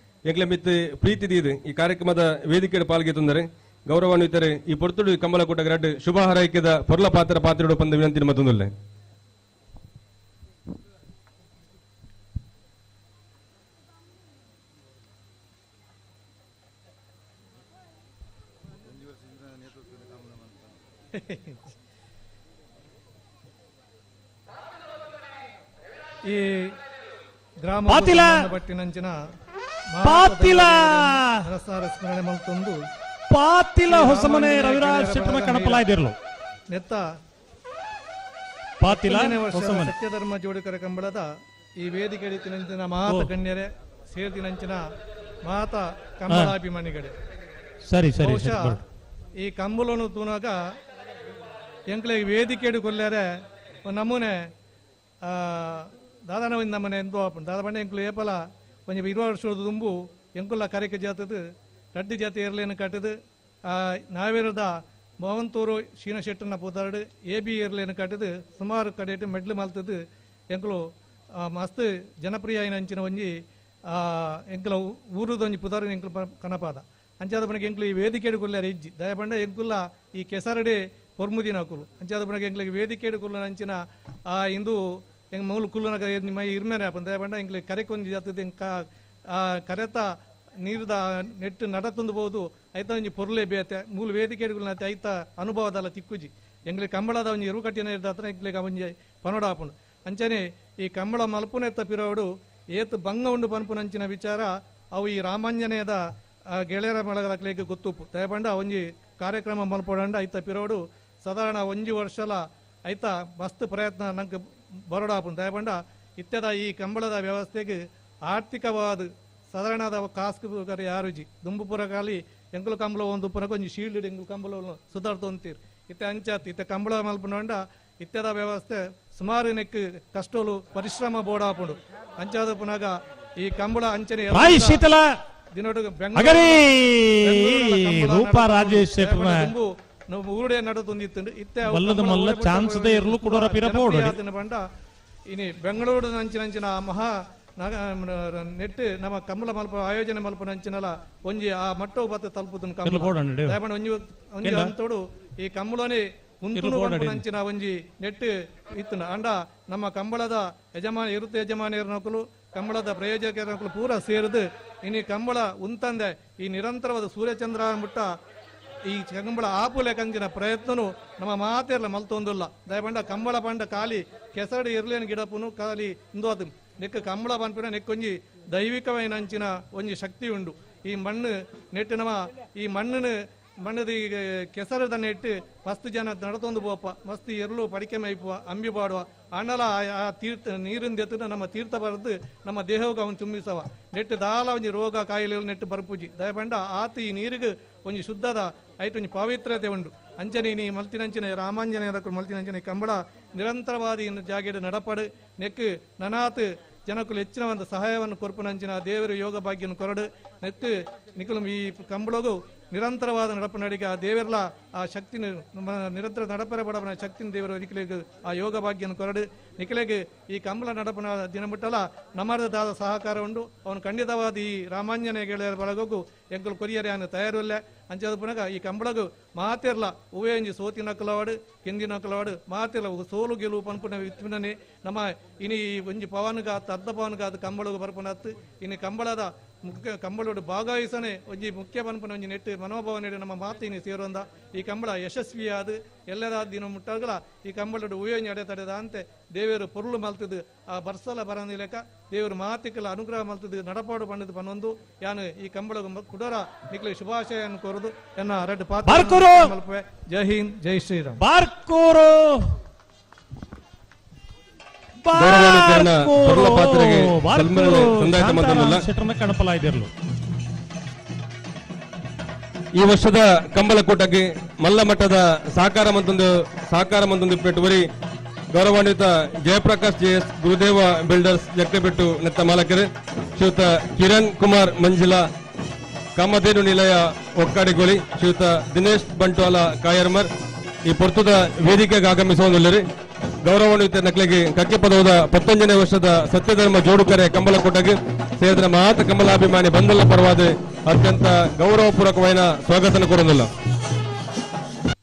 ಎಂಗ್ಲ ಮಿತ್ ಪ್ರೀತಿ ದೀದು ಈ ಕಾರ್ಯಕ್ರಮದ ವೇದಿಕೆ ಪಾಲ್ಗೆ ತೊಂದರೆ ಗೌರವಾನ್ವಿತರೆ ಈ ಪೊರ್ತುಡು ಕಮಲಕೂಟ ಗ್ರಡ್ ಶುಭ ಹಾರೈಕೆದ ಪೊರ್ಲ ಪಾತ್ರ ಪಾತ್ರಡು ಪಂದ ವಿನಂತಿ ಮತ್ತೊಂದಿಲ್ಲ. ಈ ಗ್ರಾಮ ಪಾತಿಲ. ಬಟ್ಟಿನಂಚಿನ ಪಾತಿಲ ಮನಸಾರ ಸ್ಮರಣೆ ಮಲ್ತೊಂದು ಪಾತಿಲ ಹೊಸಮನೆ ರವಿರಾಜ್ ಶೆಟ್ಟನ ಕಣಪಲಾಯ್ದಿರ್ಲು ನೆತ್ತ ಪಾತಿಲ 11ನೇ ವರ್ಷದ ಹೊಸಮನೆ ಸತ್ಯಧರ್ಮ ಜೋಡಿಕರ ಕಂಬಳದ ಈ ವೇದಿಕೆ ತಿನಂಚಿನ ಮಾತ ಗಣ್ಯರೇ ಸೇರ್ದಿನಂಚಿನ ಮಾತ ಕಂಬಳಾಭಿಮಾನಿಗಳೇ. ಸರಿ ಸರಿ ಸರಿ ಬಹುಶಃ ಬರ್ರಿ. ಈ ಕಂಬಳನು ತೂನಾಗ ಎಂಕ್ಲೆ ವೇದಿಕೆ ಕೊಲ್ಲಾರೆ ನಮೂನೆ ದಾದಾನ ಒಂದು ನಮ್ಮನೆ ಎಂದೋ ಆಪುಂಡು ದಾದ ಪಂಡ ಎಂಕ್ಲು ಏಪಲ ಒಂಜಿ 20 ವರ್ಷದ ದುಂಬು ಎಂಕುಲ ಕರೆಕೆ ಜಾತದ ರಡ್ಡು ಜಾತಿ ಏರ್ಲೇನು ಕಟ್ಟದು ನಾವೇರದ ಮೋಹಂತೂರು ಶೀನ ಶೆಟ್ಟನ ಪೂತಾರಡು ಎ ಬಿ ಏರ್ಲೇನು ಕಟ್ಟದು ಸುಮಾರು ಕಡೆಟ್ ಮೆಡ್ಲು ಮಲ್ತದು ಎಂಕುಲು ಮಸ್ತ್ ಜನಪ್ರಿಯ ಅಂಚಿನ ಒಂಜಿ ಎಂಕುಲ ಊರುದೊಂಜಿ ಪುದಾರು ಎಂಕುಲು ಕನಪಾದ ಅಂಚಾದ ಪನಗೆ ಎಂಕುಲು ಈ ವೇದಿಕೆ ಕೊಲ್ಲಾರ ಇಜ್ಜಿ ದಯಪಂಡ ಎಂಕುಲ ಈ ಕೆಸರಡೆ ಪೊರ್ಮುದಿನ ಅಕುಲು ಅಂಚಾದ ಪನಗೆ ಎಂಕ್ಲಿಗೆ ವೇದಿಕೆ ಕೊಲ್ಲ ಅಂಚಿನ ಆ ಇಂದು ಎಂಗ್ ಮೂಲು ಕುಲ್ಲನಗ ನಿಮ್ಮ ಇರ್ಮೇನೆ ಆಪುಂಡು ದಯಪಂಡ ಎಂಕ್ಲೆ ಕರೆಕೊಂಜಿ ಜಾತದ ಎಂಕ ಆ ಕರೆತ ನೀರ್ದ ನೆಟ್ಟು ನಡತೊಂದು ಬೋದು ಐತ ಒಂಜಿ ಪೊರ್ಲೆ ಬೇತೆ ಮೂಲು ವೇದಿಕೆ ಐತ ಅನುಭವದಲ್ಲ ತಿಕ್ಕುಜಿ ಎಂಗ್ಲೆ ಕಂಬಳದ ಒಂಜಿ ಎರು ಕಟ್ಟಿನ ಇರ್ದಾತ್ರ ಎಂಕ್ಲೆಗ್ ಒಂಜಿ ಪನೋಡ ಆಪುಂಡು ಅಂಚನೆ ಈ ಕಂಬಳ ಮಲ್ಪುನೆತ್ತ ಪಿರೋಡು ಏತ್ ಬಂಗ ಉಂಡು ಪನ್ಪುನಂಚಿನ ವಿಚಾರ ಅವು ಈ ರಾಮಾಂಜನೇಯದ ಗೆಳೆಯರ ಬಳಗದಕ್ಲೆಗ್ ಗೊತ್ತುಪ್ಪು ದಯಪಂಡ ಒಂಜಿ ಕಾರ್ಯಕ್ರಮ ಮಲ್ಪೊಡಂಡ ಐತ ಪಿರೋಡು ಸಾಧಾರಣ ಒಂಜಿ ವರ್ಷಲ ಐತ ಮಸ್ತ್ ಪ್ರಯತ್ನ ನಂಗೆ ಬರೋಡ ಆಪುಂಡು ದಯಪಂಡ ಇತ್ಯದ ಈ ಕಂಬಳದ ವ್ಯವಸ್ಥೆಗೆ ಆರ್ಥಿಕವಾದ ಸಾಧಾರಣದ ಕಾಸ್ಕು ಯಾರುಜಿ ದುಂಬುಪುರ ಖಾಲಿ ಎಂಕುಲು ಕಂಬಳ ಒಂದು ಪುನಕ ಒಂಜಿ ಶೀಲ್ಡ್ ಎಂಕುಲು ಕಂಬಳ ಸುಧಾರ್ತೊಂತೀರ್ ಇತ್ತೆ ಅಂಚಾತ್ ಇತ್ತೆ ಕಂಬಳ ಮಲ್ಪುನಂಡ ಇತ್ಯದ ವ್ಯವಸ್ಥೆ ಸುಮಾರು ನೆಕ್ ಕಷ್ಟೋಲು ಪರಿಶ್ರಮ ಬೋಡಾಪುಂಡು ಅಂಚಾದ ಪುನಗ ಈ ಕಂಬಳ ಅಂಚನೆ ರಾಯ್ ಶೀತಲ ದಿನೋಡು ಅಗರಿ ರೂಪಾ ರಾಜೇಶ್ ಶೆಟ್ಟರ್ನ ಊರುಡೆ ನಡತೊಂದಿತ್ತುಂಡು ಇತ್ತೆ ಅವು ಬಲ್ಲದ ಕಂಬಳ ಮಲ್ಲ ಊರೇ ಚಾನ್ಸ್ ಬಿಟ್ಟು ಇರ್ಲು ಕುಡೋರ ಪಿರ ಪೋಡು ಜನಪ್ರಿಯ ಆತಿನ ಪಂಡ ಇನಿ ಬೆಂಗಳೂರು ನಂಚಿನ ಮಹಾ ನೆಟ್ ನಮ್ಮ ಕಂಬಳ ಮಲ್ಪ ಆಯೋಜನೆ ಮಲ್ಪ ನಂಚಿನಲ ಒಂಜಿ ಆ ಮಟ್ಟವು ಬತ್ತ ತಲುಪುದನ್ ಇರ್ಲು ಬೋಡಂಡು ಡೇವ್. ದಯಪಂಡ ಒಂಜಿ ಒಂಜಿ ಕೇಂಡ? ಅಂತೋಡು ಈ ಕಂಬಳನೆ ಇರ್ಲು ಉಂತುನು ಬೋಡಂಡು. ನಂಚಿನ ಒಂಜಿ ನೆಟ್ ಇತ್ತನ ಅಂಡ ನಮ್ಮ ಕಂಬಳದ ಯಜಮಾನ ಇರುತ್ತೆ ಯಜಮಾನಿಯರನಕುಲು ಕಂಬಳದ ಪ್ರಯೋಜಕರನಕುಲು ಪೂರ ಸೇರಿದು ಇನಿ ಕಂಬಳ ಉಂತಂದೆ ಈ ನಿರಂತರವಾದ ಸೂರ್ಯಚಂದ್ರ ಮುಟ್ಟ ಈ ಕಂಬಳ ಆಪುಲೆ ಕಂಜಿನ ಪ್ರಯತ್ನನು ನಮ್ಮ ಮಾತೆರ್ಲ ಮಲ್ತೊಂದುಲ್ಲ ದಯಪಂಡ ಕಂಬಳ ಪಂಡ ಖಾಲಿ ಕೆಸರಡು ಇರ್ಲೇನು ಗಿಡಪುನು ಖಾಲಿ ಇಂದು ಅದು ನೆಕ್ ಕಂಬಳ ಪನ್ಪಿನ ನೆಕ್ಕೊಂಜಿ ದೈವಿಕವೈನ ಅಂಚಿನ ಒಂಜಿ ಶಕ್ತಿ ಉಂಡು ಈ ಮಣ್ಣು ನೆಟ್ಟು ನಮ್ಮ ಈ ಮಣ್ಣು ಮಣ್ಣದ ಈ ಕೆಸರದ ನೆಟ್ಟು ಮಸ್ತ್ ಜನ ನಡತೊಂದು ಪೋಪ ಮಸ್ತ್ ಎರ್ಲು ಪಡಿಕೆ ಮೈಪುವ ಅಂಬಿ ಪಾಡುವ ಆಂಡಲ ಆ ತೀರ್ಥ ನೀರಿನ ಎತ್ತುನ ನಮ್ಮ ತೀರ್ಥ ಬರೆದು ನಮ್ಮ ದೇಹಕ್ಕೆ ಅವನು ತುಂಬಿಸವ ನೆಟ್ಟು ದಾಲ ಒಂಜಿ ರೋಗ ಕಾಯಿಲೆ ನೆಟ್ಟು ಬರ್ಪುಜಿ ದಯಪಂಡ ಆತ ಈ ನೀರಿಗೆ ಒಂಜಿ ಶುದ್ಧದ ಐಟ್ ಒಂಜಿ ಪಾವಿತ್ರ್ಯತೆ ಉಂಡು ಅಂಚನೆ ನೀ ಮಲ್ತಿನಂಚಿನ ರಾಮಾಂಜನೇಯ ಮಲ್ತಿನಂಚಿನ ಕಂಬಳ ನಿರಂತರವಾದ ಜಾಗೆಡ್ ನಡಪಡು ನೆಕ್ ನನಾತ್ ಜನಕುಲು ಹೆಚ್ಚಿನ ಒಂದು ಸಹಾಯವನ್ನು ಕೊರ್ಪುನಂಚಿನ ದೇವರು ಯೋಗ ಭಾಗ್ಯನ ಕೊರಡು ನೆಕ್ ನಿಕುಲು ಈ ಕಂಬಳಗು ನಿರಂತರವಾದ ನಡಪು ನಡಿಗೆ ಆ ದೇವರ್ಲ ಆ ಶಕ್ತಿನ ನಮ್ಮ ನಿರಂತರ ನಡಪರ ಬಡವನ ಶಕ್ತಿನ ದೇವರು ನಿಖಲಿಗೆ ಆ ಯೋಗ ಭಾಗ್ಯನ ಕೊರಡು ನಿಖಲಿಗೆ ಈ ಕಂಬಳ ನಡಪನ ದಿನ ಮುಟ್ಟಲ ನಮ್ಮದಾದ ಸಹಕಾರ ಉಂಡು ಅವನು ಖಂಡಿತವಾದ ಈ ರಾಮಾಂಜನೇಯ ಗೆಳೆಯರ ಬಳಗಕ್ಕೂ ಎಂಕುಲು ಕೊರಿಯರೆ ಅನ್ನು ತಯಾರಿಲ್ಲ ಅಂಚಾದ ಪುನಗ ಈ ಕಂಬಳಗು ಮಾತಿರ್ಲ ಉವೇ ಒಂಜಿ ಸೋತಿನ ಕಲವಾಡು ಕೆಂದಿನ ಕಲವಾಡು ಮಾತಿರ್ಲ ಸೋಲು ಗೆಲುವು ಪನ್ಪುನ ವಿತ್ವಿನನೆ ನಮ್ಮ ಇನಿ ಈ ಒಂಜಿ ಪವನ್ಗಾತ್ ಅರ್ಧ ಪವನ್ಗಾತ್ ಕಂಬಳಗು ಬರ್ಪುನತ್ತು ಇನಿ ಕಂಬಳದ ಮುಖ್ಯ ಕಂಬಳೋಡು ಭಾಗವಹಿಸನೆ ಒಂಜಿ ಮುಖ್ಯ ಪನ್ಪುನ ಒಂಜಿ ನೆಟ್ಟು ಮನೋಭಾವ ನೆಟ್ಟು ನಮ್ಮ ಮಾತು ಇನಿ ಸೇರುವಂದ ಈ ಕಂಬಳ ಯಶಸ್ವಿಯಾದ ಎಲ್ಲದ ದಿನ ಮುಟ್ಟಾಗಲ ಈ ಕಂಬಳೋಡು ಉಯೋಜನೆ ಅಡೆತಡೆದ ಅಂತೆ ದೇವರು ಪೊರುಳು ಮಲ್ತದು ಆ ಬರ್ಸಲ ಬರನಿಲೆಕ ದೇವರು ಮಾತಿಕಲ ಅನುಗ್ರಹ ಮಲ್ತದು ನಡಪಾಡು ಪಂಡದು ಪನ್ನೊಂದು ಯಾನು ಈ ಕಂಬಳ ಕುಡರ ನಿಕ್ಲೆ ಶುಭಾಶಯನ್ನು ಕೋರುದು ಎನ್ನ ರಡ್ಡು ಪಾತ್ರ ಬಾರ್ಕೂರು! ಮಲ್ಪುವೆ. ಜೈ ಹಿಂದ್, ಜೈ ಶ್ರೀರಾಮ್. ಬಾರ್ಕೂರು ಗೌರವಾನ್ವಿತರನ್ನ ಪೊರ್ಲ ಪಾತ್ರೆಗೆ ಸಲ್ಮರನೆ ಸಂದಾಯತ ಮಂತೊಂದುಲ್ಲ. ಶೆಟ್ಟರ್ನ ಕಣಪಲಾಯ್ದಿರ್ಲು ಈ ವರ್ಷದ ಕಂಬಳಕೂಟಕ್ಕೆ ಮಲ್ಲ ಮಟ್ಟದ ಸಹಕಾರ ಮಂತೊಂದು ಪೆಟ್ಟುವರಿ ಗೌರವಾನ್ವಿತ ಜಯಪ್ರಕಾಶ್ ಜೆಎಸ್ ಗುರುದೇವ ಬಿಲ್ಡರ್ಸ್ ಜಕ್ಕಬೆಟ್ಟು ನೆತ್ತ ಮಾಲಕರು ಶ್ರೀಯುತ ಕಿರಣ್ ಕುಮಾರ್ ಮಂಜಿಲಾ ಕಾಮಧೇನು ನಿಲಯ ಒಕ್ಕಾಡಿಗೋಳಿ ಶ್ರೀಯುತ ದಿನೇಶ್ ಬಂಟ್ವಾಲ ಕಾಯರ್ಮರ್ ಈ ಪೊರ್ತುದ ವೇದಿಕೆಗೆ ಆಗಮಿಸುವಂದುಲ್ಲರಿ. ಗೌರವಾನ್ವಿತ ನಕ್ಲಿಗೆ ಕಕ್ಕೆ ಪದವದ 19ನೇ ವರ್ಷದ ಸತ್ಯಧರ್ಮ ಜೋಡುಕರೆ ಕಂಬಳಕೂಟಕ್ಕೆ ಸೇರಿದ ಮಾತ ಕಂಬಲಾಭಿಮಾನಿ ಬಂದಲ್ಲ ಪರವಾದ ಅತ್ಯಂತ ಗೌರವಪೂರ್ವಕವಾದ ಸ್ವಾಗತ ಕೋರೊಂದುಲ್ಲ.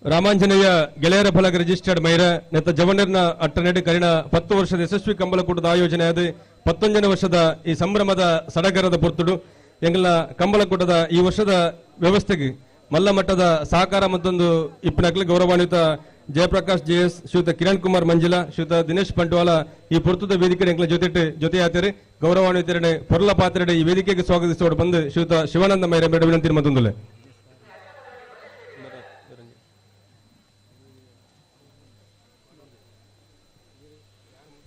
ರಾಮಾಂಜನೇಯ ಗೆಳೆಯರ ಫಲಕ ರಿಜಿಸ್ಟರ್ಡ್ ಮೈರ ನೆತ್ತ ಜವಣ್ಣರ್ನ ಅಟ್ಟನೆಡು ಕರಿಣ 10 ವರ್ಷದ ಯಶಸ್ವಿ ಕಂಬಳಕೂಟದ ಆಯೋಜನೆ ಅದು 19ನೇ ವರ್ಷದ ಈ ಸಂಭ್ರಮದ ಸಡಗರದ ಪೊರ್ತುಡು ಎಂಗಲ ಕಂಬಳಕೂಟದ ಈ ವರ್ಷದ ವ್ಯವಸ್ಥೆಗೆ ಮಲ್ಲ ಮಟ್ಟದ ಸಹಕಾರ ಮತ್ತೊಂದು ಇಪ್ಪನಕ್ಲು ಗೌರವಾನ್ವಿತ ಜಯಪ್ರಕಾಶ್ ಜೆಎಸ್, ಶ್ರೀಯುತ ಕಿರಣ್ ಕುಮಾರ್ ಮಂಜಿಲಾ, ಶ್ರೀಯುತ ದಿನೇಶ್ ಬಂಟ್ವಾಳ ಈ ಪೊರ್ತುದ ವೇದಿಕೆ ಎಂಗ್ಲ ಜೊತೆ ಜೊತೆಯಾತರೆ ಗೌರವಾನ್ವಿತರಣೆ ಪೊರ್ಲ ಪಾತ್ರೆಡೆ ಈ ವೇದಿಕೆಗೆ ಸ್ವಾಗತಿಸೋಡು ಬಂದು ಶ್ರೀಯುತ ಶಿವಾನಂದ ಮೈರ ಮೇಡ ವಿನಂತಿ ಮತ್ತೊಂದುಲೆ.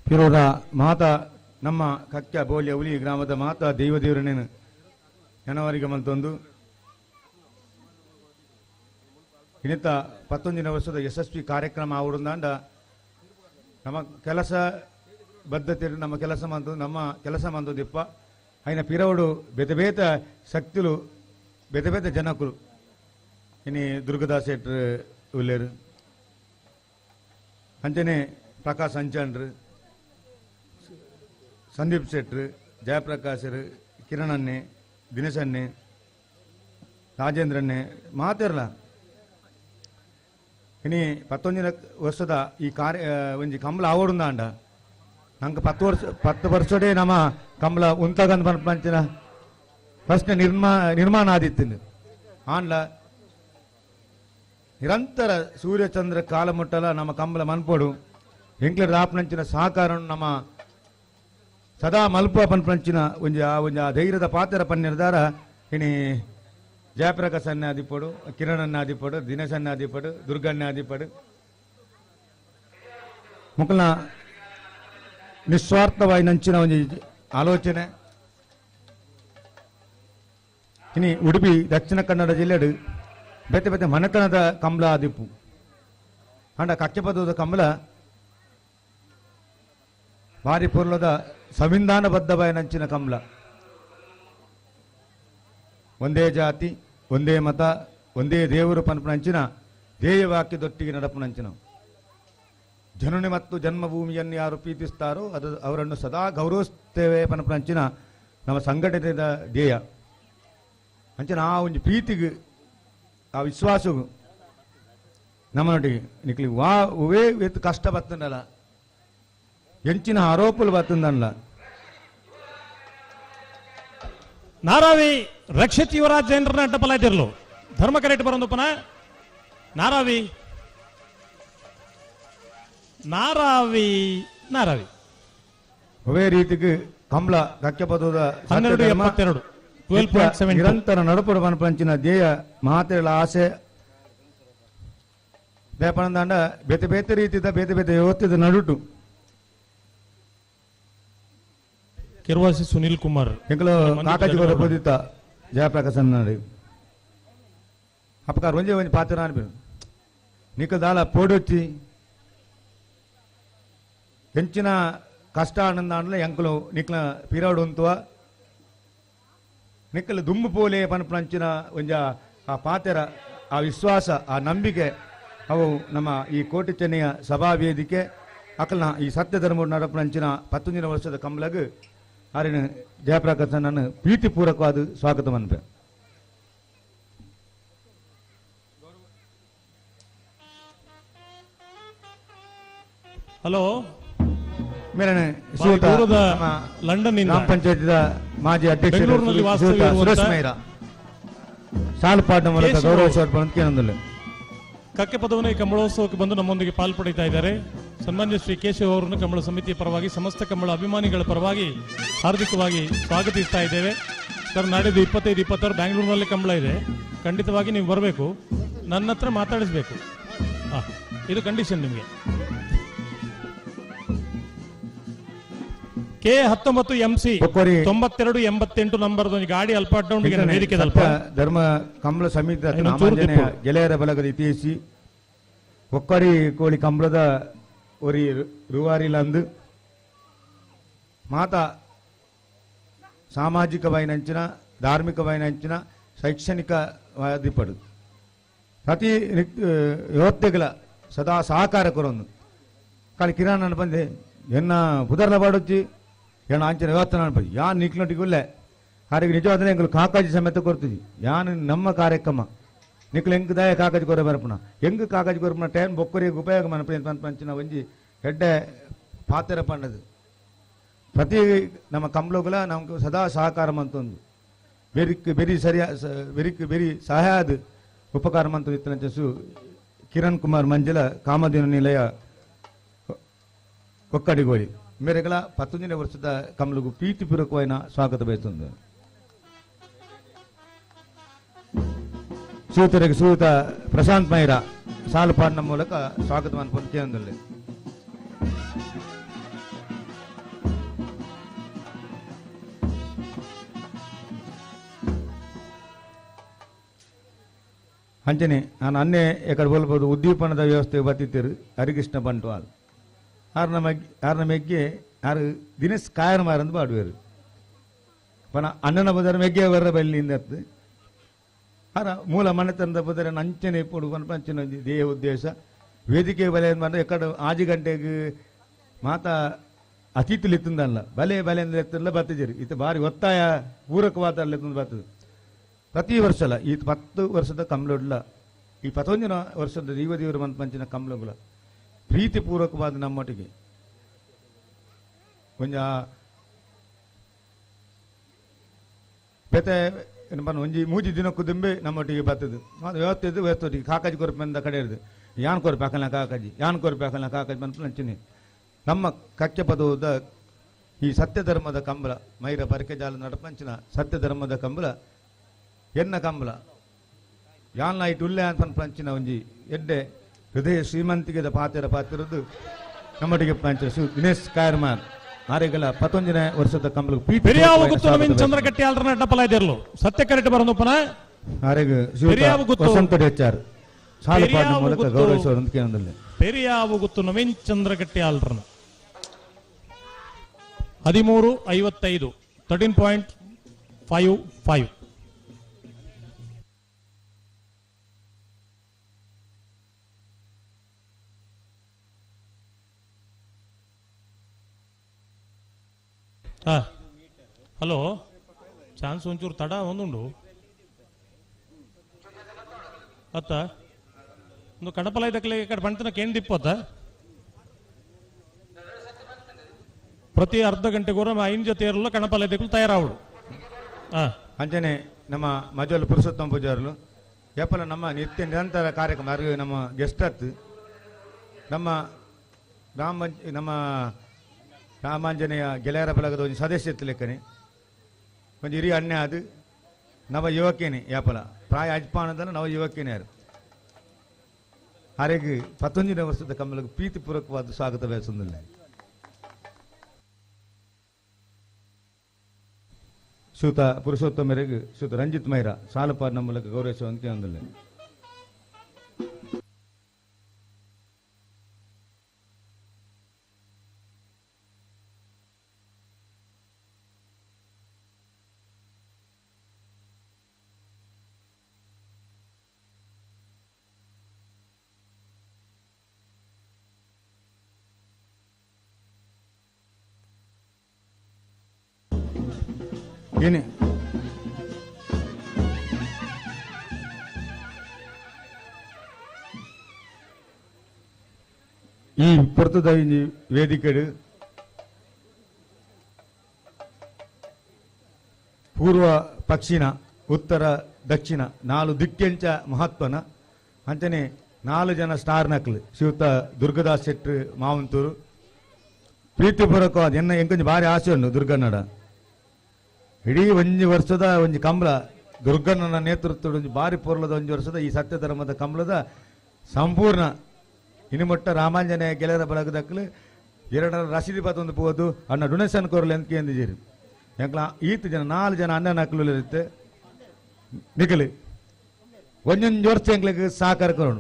ಪಿರೋಡ ಮಾತಾ ನಮ್ಮ ಕಕ್ಕ ಬೋಲಿಯ ಉಲಿ ಗ್ರಾಮದ ಮಾತಾ ದೈವದೇವರನೇನು ಜನವರಿಗೆ ಮಲ್ತೊಂದು ಇನ್ನಿತ 19ನೇ ವರ್ಷದ ಯಶಸ್ವಿ ಕಾರ್ಯಕ್ರಮ ಆವಡುಂದಾಂಡ ನಮ್ಮ ಕೆಲಸ ಬದ್ಧತೆ ನಮ್ಮ ಕೆಲಸ ಮಂತು ನಮ್ಮ ಕೆಲಸ ಮಂತದಿಪ್ಪ అయిన ಪಿರವಡು ಬೇತೆ ಬೇತೆ ಶಕ್ತಿಲು ಬೇತೆ ಬೇತೆ ಜನಕುಲು ಇನಿ ದುರ್ಗದಾಸ್ ಶೆಟ್ರು ಉಲ್ಲೇರು ಅಂಚನೆ ಪ್ರಕಾಶ್ ಅಂಚನ್ರು ಸಂದೀಪ್ ಶೆಟ್ರು ಜಯಪ್ರಕಾಶರು ಕಿರಣ್ ಅಣ್ಣೆ ದಿನೇಶ್ ಅಣ್ಣೆ ರಾಜೇಂದ್ರಣ್ಣೆ ಮಾತಿರಲ್ಲ ಇನಿ 19 ವರ್ಷದ ಈ ಕಾರ್ಯ ಒಂಜಿ ಕಂಬಳ ಆವಡುಂದಾಂಡ ನಂಗೆ 10 ವರ್ಷಡೇ ನಮ್ಮ ಕಂಬಳ ಉಂತಾಗಂದ ಪಂಚಿನ ಪ್ರಶ್ನೆ ನಿರ್ಮಾಣ ಆದಿತ್ತಿನ ಆಂಡ್ಲ ನಿರಂತರ ಸೂರ್ಯಚಂದ್ರ ಕಾಲ ಮುಟ್ಟಲ ನಮ್ಮ ಕಂಬಳ ಮನ್ಪೋಡು ಎಂಕ್ಲ ರಾಪ್ನಂಚಿನ ಸಹಕಾರ ನಮ್ಮ ಸದಾ ಮಲ್ಪ ಪನ್ಪಂಚಿನ ಒಂಜಿ ಆ ಒಂಜಿ ಆ ಧೈರ್ಯದ ಪಾತ್ರ ಪನ್ನಿರ್ದಾರ ಇನಿ ಜಯಪ್ರಕಾಶ್ ಅನ್ನ ಆದಿಪಡು ಕಿರಣ್ ಅನ್ನ ಆದಿಪಡು ದಿನೇಶ್ ಅನ್ನ ಆದಿಪಡು ದುರ್ಗಣ್ಣ ಆದಿಪಡು ಮುಕ್ಕಲ್ನ ನಿಸ್ವಾರ್ಥವಾಗಿ ನಂಚಿನ ಒಂಜಿ ಆಲೋಚನೆ ಇನಿ ಉಡುಪಿ ದಕ್ಷಿಣ ಕನ್ನಡ ಜಿಲ್ಲೆಡು ಬೇತೆ ಬೇತೆ ಮನೆತನದ ಕಂಬಳ ಆದಿಪ್ಪು ಅಂಡ ಕಕ್ಷಪದದ ಕಂಬಳ ಭಾರಿ ಪೂರ್ಲದ ಸಂವಿಧಾನಬದ್ಧವಾದ ನಂಚಿನ ಕಂಬಳ ಒಂದೇ ಜಾತಿ ಒಂದೇ ಮತ ಒಂದೇ ದೇವರು ಪನ್ಪನಂಚಿನ ಧ್ಯೇಯವಾಕ್ಯದೊಟ್ಟಿಗೆ ನಡಪನಂಚಿನ ಜನನಿ ಮತ್ತು ಜನ್ಮಭೂಮಿಯನ್ನು ಯಾರು ಪ್ರೀತಿಸ್ತಾರೋ ಅದು ಅವರನ್ನು ಸದಾ ಗೌರವಿಸ್ತೇವೆ ಪನ್ಪನಂಚಿನ ನಮ್ಮ ಸಂಘಟನೆಯ ಧ್ಯೇಯ ಅಂಚಿನ ಆ ಒಂದು ಪ್ರೀತಿಗೆ ಆ ವಿಶ್ವಾಸಗೂ ನಮ್ಮನೊಟ್ಟಿಗೆ ನಿಕ್ಲಿ ವಾ ಉವೇ ಕಷ್ಟ ಬತ್ತಂದಲ್ಲ ಎಂಚಿನ ಆರೋಪలు ಬತ್ತಂದಲ್ಲ. ನಾರಾವಿ ರಕ್ಷಿತ್ ಯುವರಾಜ್ ಜೈನರನ್ನ ಅಡ್ಡಪಲಾಯ್ತಿರ್ಲು ಧರ್ಮ ಕರೆಕ್ಟ್ ಬರೋದಪ್ಪನ ನಾರಾವಿ ನಾರಾವಿ ನಾರಾವಿ ಅವೇ ರೀತಿಗೆ ಕಂಬಳ ಕಕ್ಕೆಪದದ 12.72 12.72 ನಿರಂತರ ನಡಪಡು ಪಂಚಿನ ಧ್ಯೇಯ ಮಹಾತೆಗಳ ಆಸೆ ದೇಪನದಾಂಡ ಬೇತೆ ಬೇತೆ ರೀತಿದ ಬೇತೆ ಬೇತೆ ವ್ಯವಸ್ಥೆದ ನಡುಟು ಕೆರ್ವಾಸಿ ಸುನಿಲ್ ಕುಮಾರ್ ಎಂಕಲು ಕಾಕಾಜಿಗೌಡ ಪೋದಿತ್ತ ಜಯಪ್ರಕಾಶ್ ಅನ್ನಾಡಿ ಅಪ್ಪಕಾರ ಒಂಜೆ ಒಂಜಿ ಪಾತ್ರ ಅನ್ಬಿರು ನಿಕ ದಾಲ ಪೋಡೊಚ್ಚಿ ಎಂಚಿನ ಕಷ್ಟ ಆನಂದ ಆಂಡ್ಲ ಎಂಕಲು ನಿಕ್ಲ ಪೀರಾಡು ಉಂತುವ ನಿಕ್ಕಲು ದುಂಬು ಪೋಲೆ ಪನ್ಪಂಚಿನ ಒಂಜ ಆ ಪಾತೆರ ಆ ವಿಶ್ವಾಸ ಆ ನಂಬಿಕೆ ಅವು ನಮ್ಮ ಈ ಕೋಟಿ ಚೆನ್ನೆಯ ಸಭಾ ವೇದಿಕೆ ಅಕಲ್ನ ಈ ಸತ್ಯ ಧರ್ಮ ನಡಪನಂಚಿನ 19 ವರ್ಷದ ಕಂಬಳಗ್ ಆರಿನ ಜಯಪ್ರಕಾಶ್ ನಾನು ಪ್ರೀತಿಪೂರ್ವಕವಾದ ಸ್ವಾಗತ ಮನ್ಪೆ. ಹಲೋ ಮೇರನೆ ಲಂಡನ್ ಗ್ರಾಮ ಪಂಚಾಯತ್ ಮಾಜಿ ಅಧ್ಯಕ್ಷ ಸುರೇಶ್ ಮೈರಾ ಸಾಲು ಪಾಠ ಮೂಲಕ ಗೌರವ ಕಕ್ಕೆ ಪದವನ್ನ ಕಂಬಳೋತ್ಸವಕ್ಕೆ ಬಂದು ನಮ್ಮೊಂದಿಗೆ ಪಾಲ್ಪಡೀತಾ ಇದ್ದಾರೆ. ಸನ್ಮಾನ್ಯ ಶ್ರೀ ಕೇಶವ್ ಅವರನ್ನು ಕಂಬಳ ಸಮಿತಿಯ ಪರವಾಗಿ ಸಮಸ್ತ ಕಂಬಳ ಅಭಿಮಾನಿಗಳ ಪರವಾಗಿ ಹಾರ್ದಿಕವಾಗಿ ಸ್ವಾಗತಿಸ್ತಾ ಇದ್ದೇವೆ. ಸರ್, ನಾಡಿದ್ದು 25, 26 ಬ್ಯಾಂಗ್ಳೂರಿನಲ್ಲಿ ಕಂಬಳ ಇದೆ, ಖಂಡಿತವಾಗಿ ನೀವು ಬರಬೇಕು, ನನ್ನ ಹತ್ರ ಮಾತಾಡಿಸ್ಬೇಕು. ಇದು ಕಂಡೀಷನ್ ನಿಮಗೆ. K19 MC 9288 number ಗಾಡಿ ಅಲ್ಪ ಡೌನ್ ವೇದಿಕೆ ಧರ್ಮ ಕಂಬಳ ಸಮಿತಿ ಗೆಳೆಯರ ಬಲಗದ ಇತಿಹಾಸಿ ಒಕ್ಕರಿ ಕೋಳಿ ಕಂಬಳದ ಒರಿ ರುವಾರಿಲಂದು ಮಾತಾ ಸಾಮಾಜಿಕವಾಯಿನಂಚಿನ ಧಾರ್ಮಿಕವಾಯಿನಂಚಿನ ಶೈಕ್ಷಣಿಕ ದಿಪ್ಪಡು ಪ್ರತಿ ವ್ಯವಸ್ಥೆಗಳ ಸದಾ ಸಹಕಾರ ಕೊರೊಂದು ಕಾಲಿ ಕಿರಾಣ ಬಂದೆ ಎನ್ನ ಪುದರ್ಲ ಪಾಡೊಚ್ಚಿ ಎಣ್ಣ ಅಂಚಿನ ವ್ಯವಸ್ಥೆ ಅನ್ಪಿ ಯಾನ್ ನಿಕ್ಲೊಟ್ಟಿಗೆ ಉಲ್ಲೆ ಹಾಗೆ ನಿಜವಾದ್ರೆ ಎಂಕುಲು ಕಾಕಾಜಿ ಸಮೇತ ಕೊರ್ತಿದ್ವಿ ಯಾನ್ ನಮ್ಮ ಕಾರ್ಯಕ್ರಮ ನಿಕ್ಲು ಎಂಕ್ ದಾಯ ಕಾಗಜ್ ಕೊರ ಬರ್ಪುನ ಎಂಗ್ ಕಾಗಜ್ ಕೊರಪುನ ಟೈಮ್ ಬೊಕ್ಕರಿಗೆ ಉಪಯೋಗ ಮನಪು ಪಂಚಿನ ಒಂಜಿ ಎಡ್ಡೆ ಪಾತ್ರ ಪಂಡದು ಪ್ರತಿ ನಮ್ಮ ಕಂಬ್ಲೋಗುಲ ನಮ್ಗೆ ಸದಾ ಸಹಕಾರ ಮಂತೊಂದು ಬೆರಿಕ್ ಬೆರಿ ಸರಿಯ ಬೆರಿಕ್ ಬೆರಿ ಸಹಾಯದ ಉಪಕಾರ ಮಂತು ಇತ್ತನಂಚಸು ಕಿರಣ್ ಕುಮಾರ್ ಮಂಜಲ ಕಾಮಧೇನು ನಿಲಯ ಕೊಕ್ಕಡಿಗೋಳಿ ಮೇರೆಗಳ 19ನೇ ವರ್ಷದ ಕಮಲಗೂ ಪ್ರೀತಿಪೂರ್ವಕವಾದ ಸ್ವಾಗತ ಬಯಸುತ್ತದೆ. ಸೂತರಿಗೆ ಸೂತ ಪ್ರಶಾಂತ್ ಮೈರಾ ಸಾಲು ಪಾಡಿನ ಮೂಲಕ ಸ್ವಾಗತವನ್ನು ಪೊಂದಿದೆ. ಅಂಚನೆ ನಾನು ಅನ್ನೇ ಎಕಡೆ ಬೋಲ್ಬೋದು ಉದ್ದೀಪನದ ವ್ಯವಸ್ಥೆ ಬತ್ತಿತ್ತಿರು ಹರಿಕೃಷ್ಣ ಬಂಟ್ವಾಲ್ ಆರ್ನ ಮೆಗ್ಗೆ ಆರು ದಿನೇಶ್ ಕಾಯರ್ ಮಾರಂದು ಬಾಡುವೇರು ಪನ ಅಣ್ಣನ ಬದರ ಮೆಗ್ಗೆ ಬರ್ರ ಬಲ್ಲಿಂದ ಆರ ಮೂಲ ಮನೆತನದ ಬದರ ಅಂಚನೆ ಇಪ್ಪಡು ಪಂಚನ ಧ್ಯೇಯ ಉದ್ದೇಶ ವೇದಿಕೆ ಬಲೆ ಬಂದ್ರೆ ಎಕ್ಕಡ ಆಜಿ ಗಂಟೆಗೆ ಮಾತಾ ಅತಿಥಿలు ಎತ್ತುಂದಲ್ಲ ಬಲೆ ಬಲೆ ಅಂದ್ರೆ ಎತ್ತಲ್ಲ ಬತ್ತಿಜರು ಇದು ಭಾರಿ ಒತ್ತಾಯ ಪೂರಕವಾದ ಎತ್ತುಂದು ಬರ್ತದೆ. ಪ್ರತಿ ವರ್ಷಲ ಈ 10 ವರ್ಷದ ಕಮ್ಲೊಡ್ಲ ಈ 19 ವರ್ಷದ ದೈವ ದೇವರ ಪಂಚಿನ ಕಮ್ಲಗುಲ ಪ್ರೀತಿಪೂರ್ವಕವಾದ ನಮ್ಮೊಟ್ಟಿಗೆ ಕೊಂಚ ಪೆತೆ ಒಂಜಿ ಮೂಜಿ ದಿನಕ್ಕೂ ದಿಂಬೆ ನಮ್ಮೊಟ್ಟಿಗೆ ಬರ್ತದೆ ವ್ಯವಸ್ಥೆ ಇದ್ದು ವ್ಯವಸ್ಥೆ ಕಾಕಾಜಿ ಕೊರಪೆಂದ ಕಡೆ ಇರೋದು ಯಾನ್ ಕೊರಪೆ ಹಾಕಲ್ಲ ಕಾಕಾಜಿ ಯಾನ್ ಕೊರಪೆ ಹಾಕಲ್ಲ ಕಾಕಾಜಿ ಮನ್ಪಂಚಿನಿ ನಮ್ಮ ಕಕ್ಕೆ ಪದವುದ ಈ ಸತ್ಯ ಧರ್ಮದ ಕಂಬಳ ಮೈರ ಬರಕೆ ಜಾಲ ನಡಪಂಚಿನ ಸತ್ಯ ಧರ್ಮದ ಕಂಬಳ ಎನ್ನ ಕಂಬಳ ಯಾನ್ ಐಟ್ ಉಲ್ಲೆ ಅಂತ ಪಂಚಿನ ಒಂಜಿ ಎಡ್ಡೆ ಹೃದಯ ಶ್ರೀಮಂತಿಗೆದ ಪಾತ್ರ ಪಾತ್ರದ್ದು ನಮ್ಮೊಟ್ಟಿಗೆ ಪಂಚ ದಿನೇಶ್ ಕಾಯರ್ಮಾರ್ ಆರೆಗಳ 19ನೇ ವರ್ಷದ ಕಂಬಳ ಪೆರಿಯಾವು ಗುತ್ತು ನವೀನ್ ಚಂದ್ರಕಟ್ಟಿ ಆಲ್ರನ ಡಪ್ಪಲ ಇದಿರಲು ಸತ್ಯ ಕರೆಕ್ಟ್ ಬರೋದಪ್ಪನ ಆರೆಗ ಪೆರಿಯಾವು ಗುತ್ತು ವಸಂತ ಹೆಚ್ಚಾರ್ ಸಾಲು ಪಾಡಿನ ಮೂಲಕ ಗೌರವಿಸುವಂತ ಕೇಂದ್ರದಲ್ಲಿ ಪೆರಿಯಾವು ಗುತ್ತು ನವೀನ್ ಚಂದ್ರಕಟ್ಟಿ ಆಲ್ರನ 13:55 13.55. ಹಲೋ ಚಾನ್ಸ್ ಒಂಚೂರು ತಡ ಒಂದುಂಡು ಅತ್ತ ಒಂದು ಕಡಪಲ ಇದಕ್ಕೆ ಈ ಕಡೆ ಬಂತನ ಕೇಂದಿಪ್ಪತ್ತ ಪ್ರತಿ ಅರ್ಧ ಗಂಟೆಗೋರ ಐನ್ ಜೊತೆ ಇರಲ್ಲ ಕಣಪಲ ಇದಕ್ಕೂ ತಯಾರಾವಳು. ಅಂಚನೆ ನಮ್ಮ ಮಜಲ್ ಪುರುಷೋತ್ತಮ ಪೂಜಾರಲು ಏಪಲ ನಮ್ಮ ನಿತ್ಯ ನಿರಂತರ ಕಾರ್ಯಕ್ರಮ ನಮ್ಮ ಗೆಸ್ಟ್ ಅತ್ತು ನಮ್ಮ ನಮ್ಮ ರಾಮಾಂಜನೇಯ ಗೆಳೆಯರ ಬಳಗದ ಒಂದು ಸದಸ್ಯ ಲೆಕ್ಕನೆ ಒಂಜಿ ಹಿರಿಯ ಅಣ್ಣೆ ಅದು ನವ ಯುವಕೇನೆ ಯಾಪಲ ಪ್ರಾಯ ಅಜ್ಪಾನದಲ್ಲ ನವ ಯುವಕೇನೆ ಯಾರು ಆರೆಗೆ 19ನೇ ವರ್ಷದ ಕಮ್ಮಲಗೆ ಪ್ರೀತಿಪೂರ್ವಕವಾದ ಸ್ವಾಗತ ಬಯಸುವುದಿಲ್ಲ. ಶ್ರೀಯುತ ಪುರುಷೋತ್ತಮರಿಗೆ ಶ್ರೀಯುತ ರಂಜಿತ್ ಮೈರಾ ಸಾಲುಪಾಡಿನ ಮೂಲಕ ಗೌರವಿಸುವಂತೆ ಒಂದಿಲ್ಲ. ಏನೇ ಈ ಪೊರ್ತುದ ವೇದಿಕೆ ಪೂರ್ವ ಪಕ್ಷಿಣ ಉತ್ತರ ದಕ್ಷಿಣ 4 ದಿಕ್ಕೆಂಚ ಮಹತ್ವನ ಅಂಚನೆ 4 ಜನ ಸ್ಟಾರ್ ನಕ್ಲು ಶ್ರೀಯುತ ದುರ್ಗದಾಸ್ ಶೆಟ್ರು ಮಾವಂತೂರು ಪ್ರೀತಿಪೂರ್ವಕವಾದ ಎನ್ನ ಎಂಕೊಂಚ ಭಾರಿ ಆಸೆ ಉಂಟು ದುರ್ಗನ್ನಡ ಇಡೀ ಒಂಜಿ ವರ್ಷದ ಒಂಜಿ ಕಂಬಳ ದುರ್ಗಣ್ಣನ ನೇತೃತ್ವದ ಒಂಜಿ ಬಾರಿ ಪೊರ್ಲದ ಒಂಜಿ ವರ್ಷದ ಈ ಸತ್ಯ ಧರ್ಮದ ಕಂಬಳದ ಸಂಪೂರ್ಣ ಇನ್ನು ಮೊಟ್ಟ ರಾಮಾಂಜನೇಯ ಗೆಳೆಯರ ಬಳಗದಕ್ಕಲು ಎರಡರ ರಸೀದಿ ಪತ್ತೊಂದು ಪೋದು ಅಣ್ಣ ಡೊನೇಷನ್ ಕೊರಲೆ ಅಂತ ಕೇಂದಿದ್ದೀರಿ ಎಂಕ್ಲ ಈತ ಜನ 4 ಜನ ಅಣ್ಣನ ಅಕ್ಕಲು ಇರುತ್ತೆ ನಿಕಲಿ ಒಂಜೊಂದು ವರ್ಷ ಎಂಕ್ಲಿಗೆ ಸಹಕಾರ ಕೊರೋಣ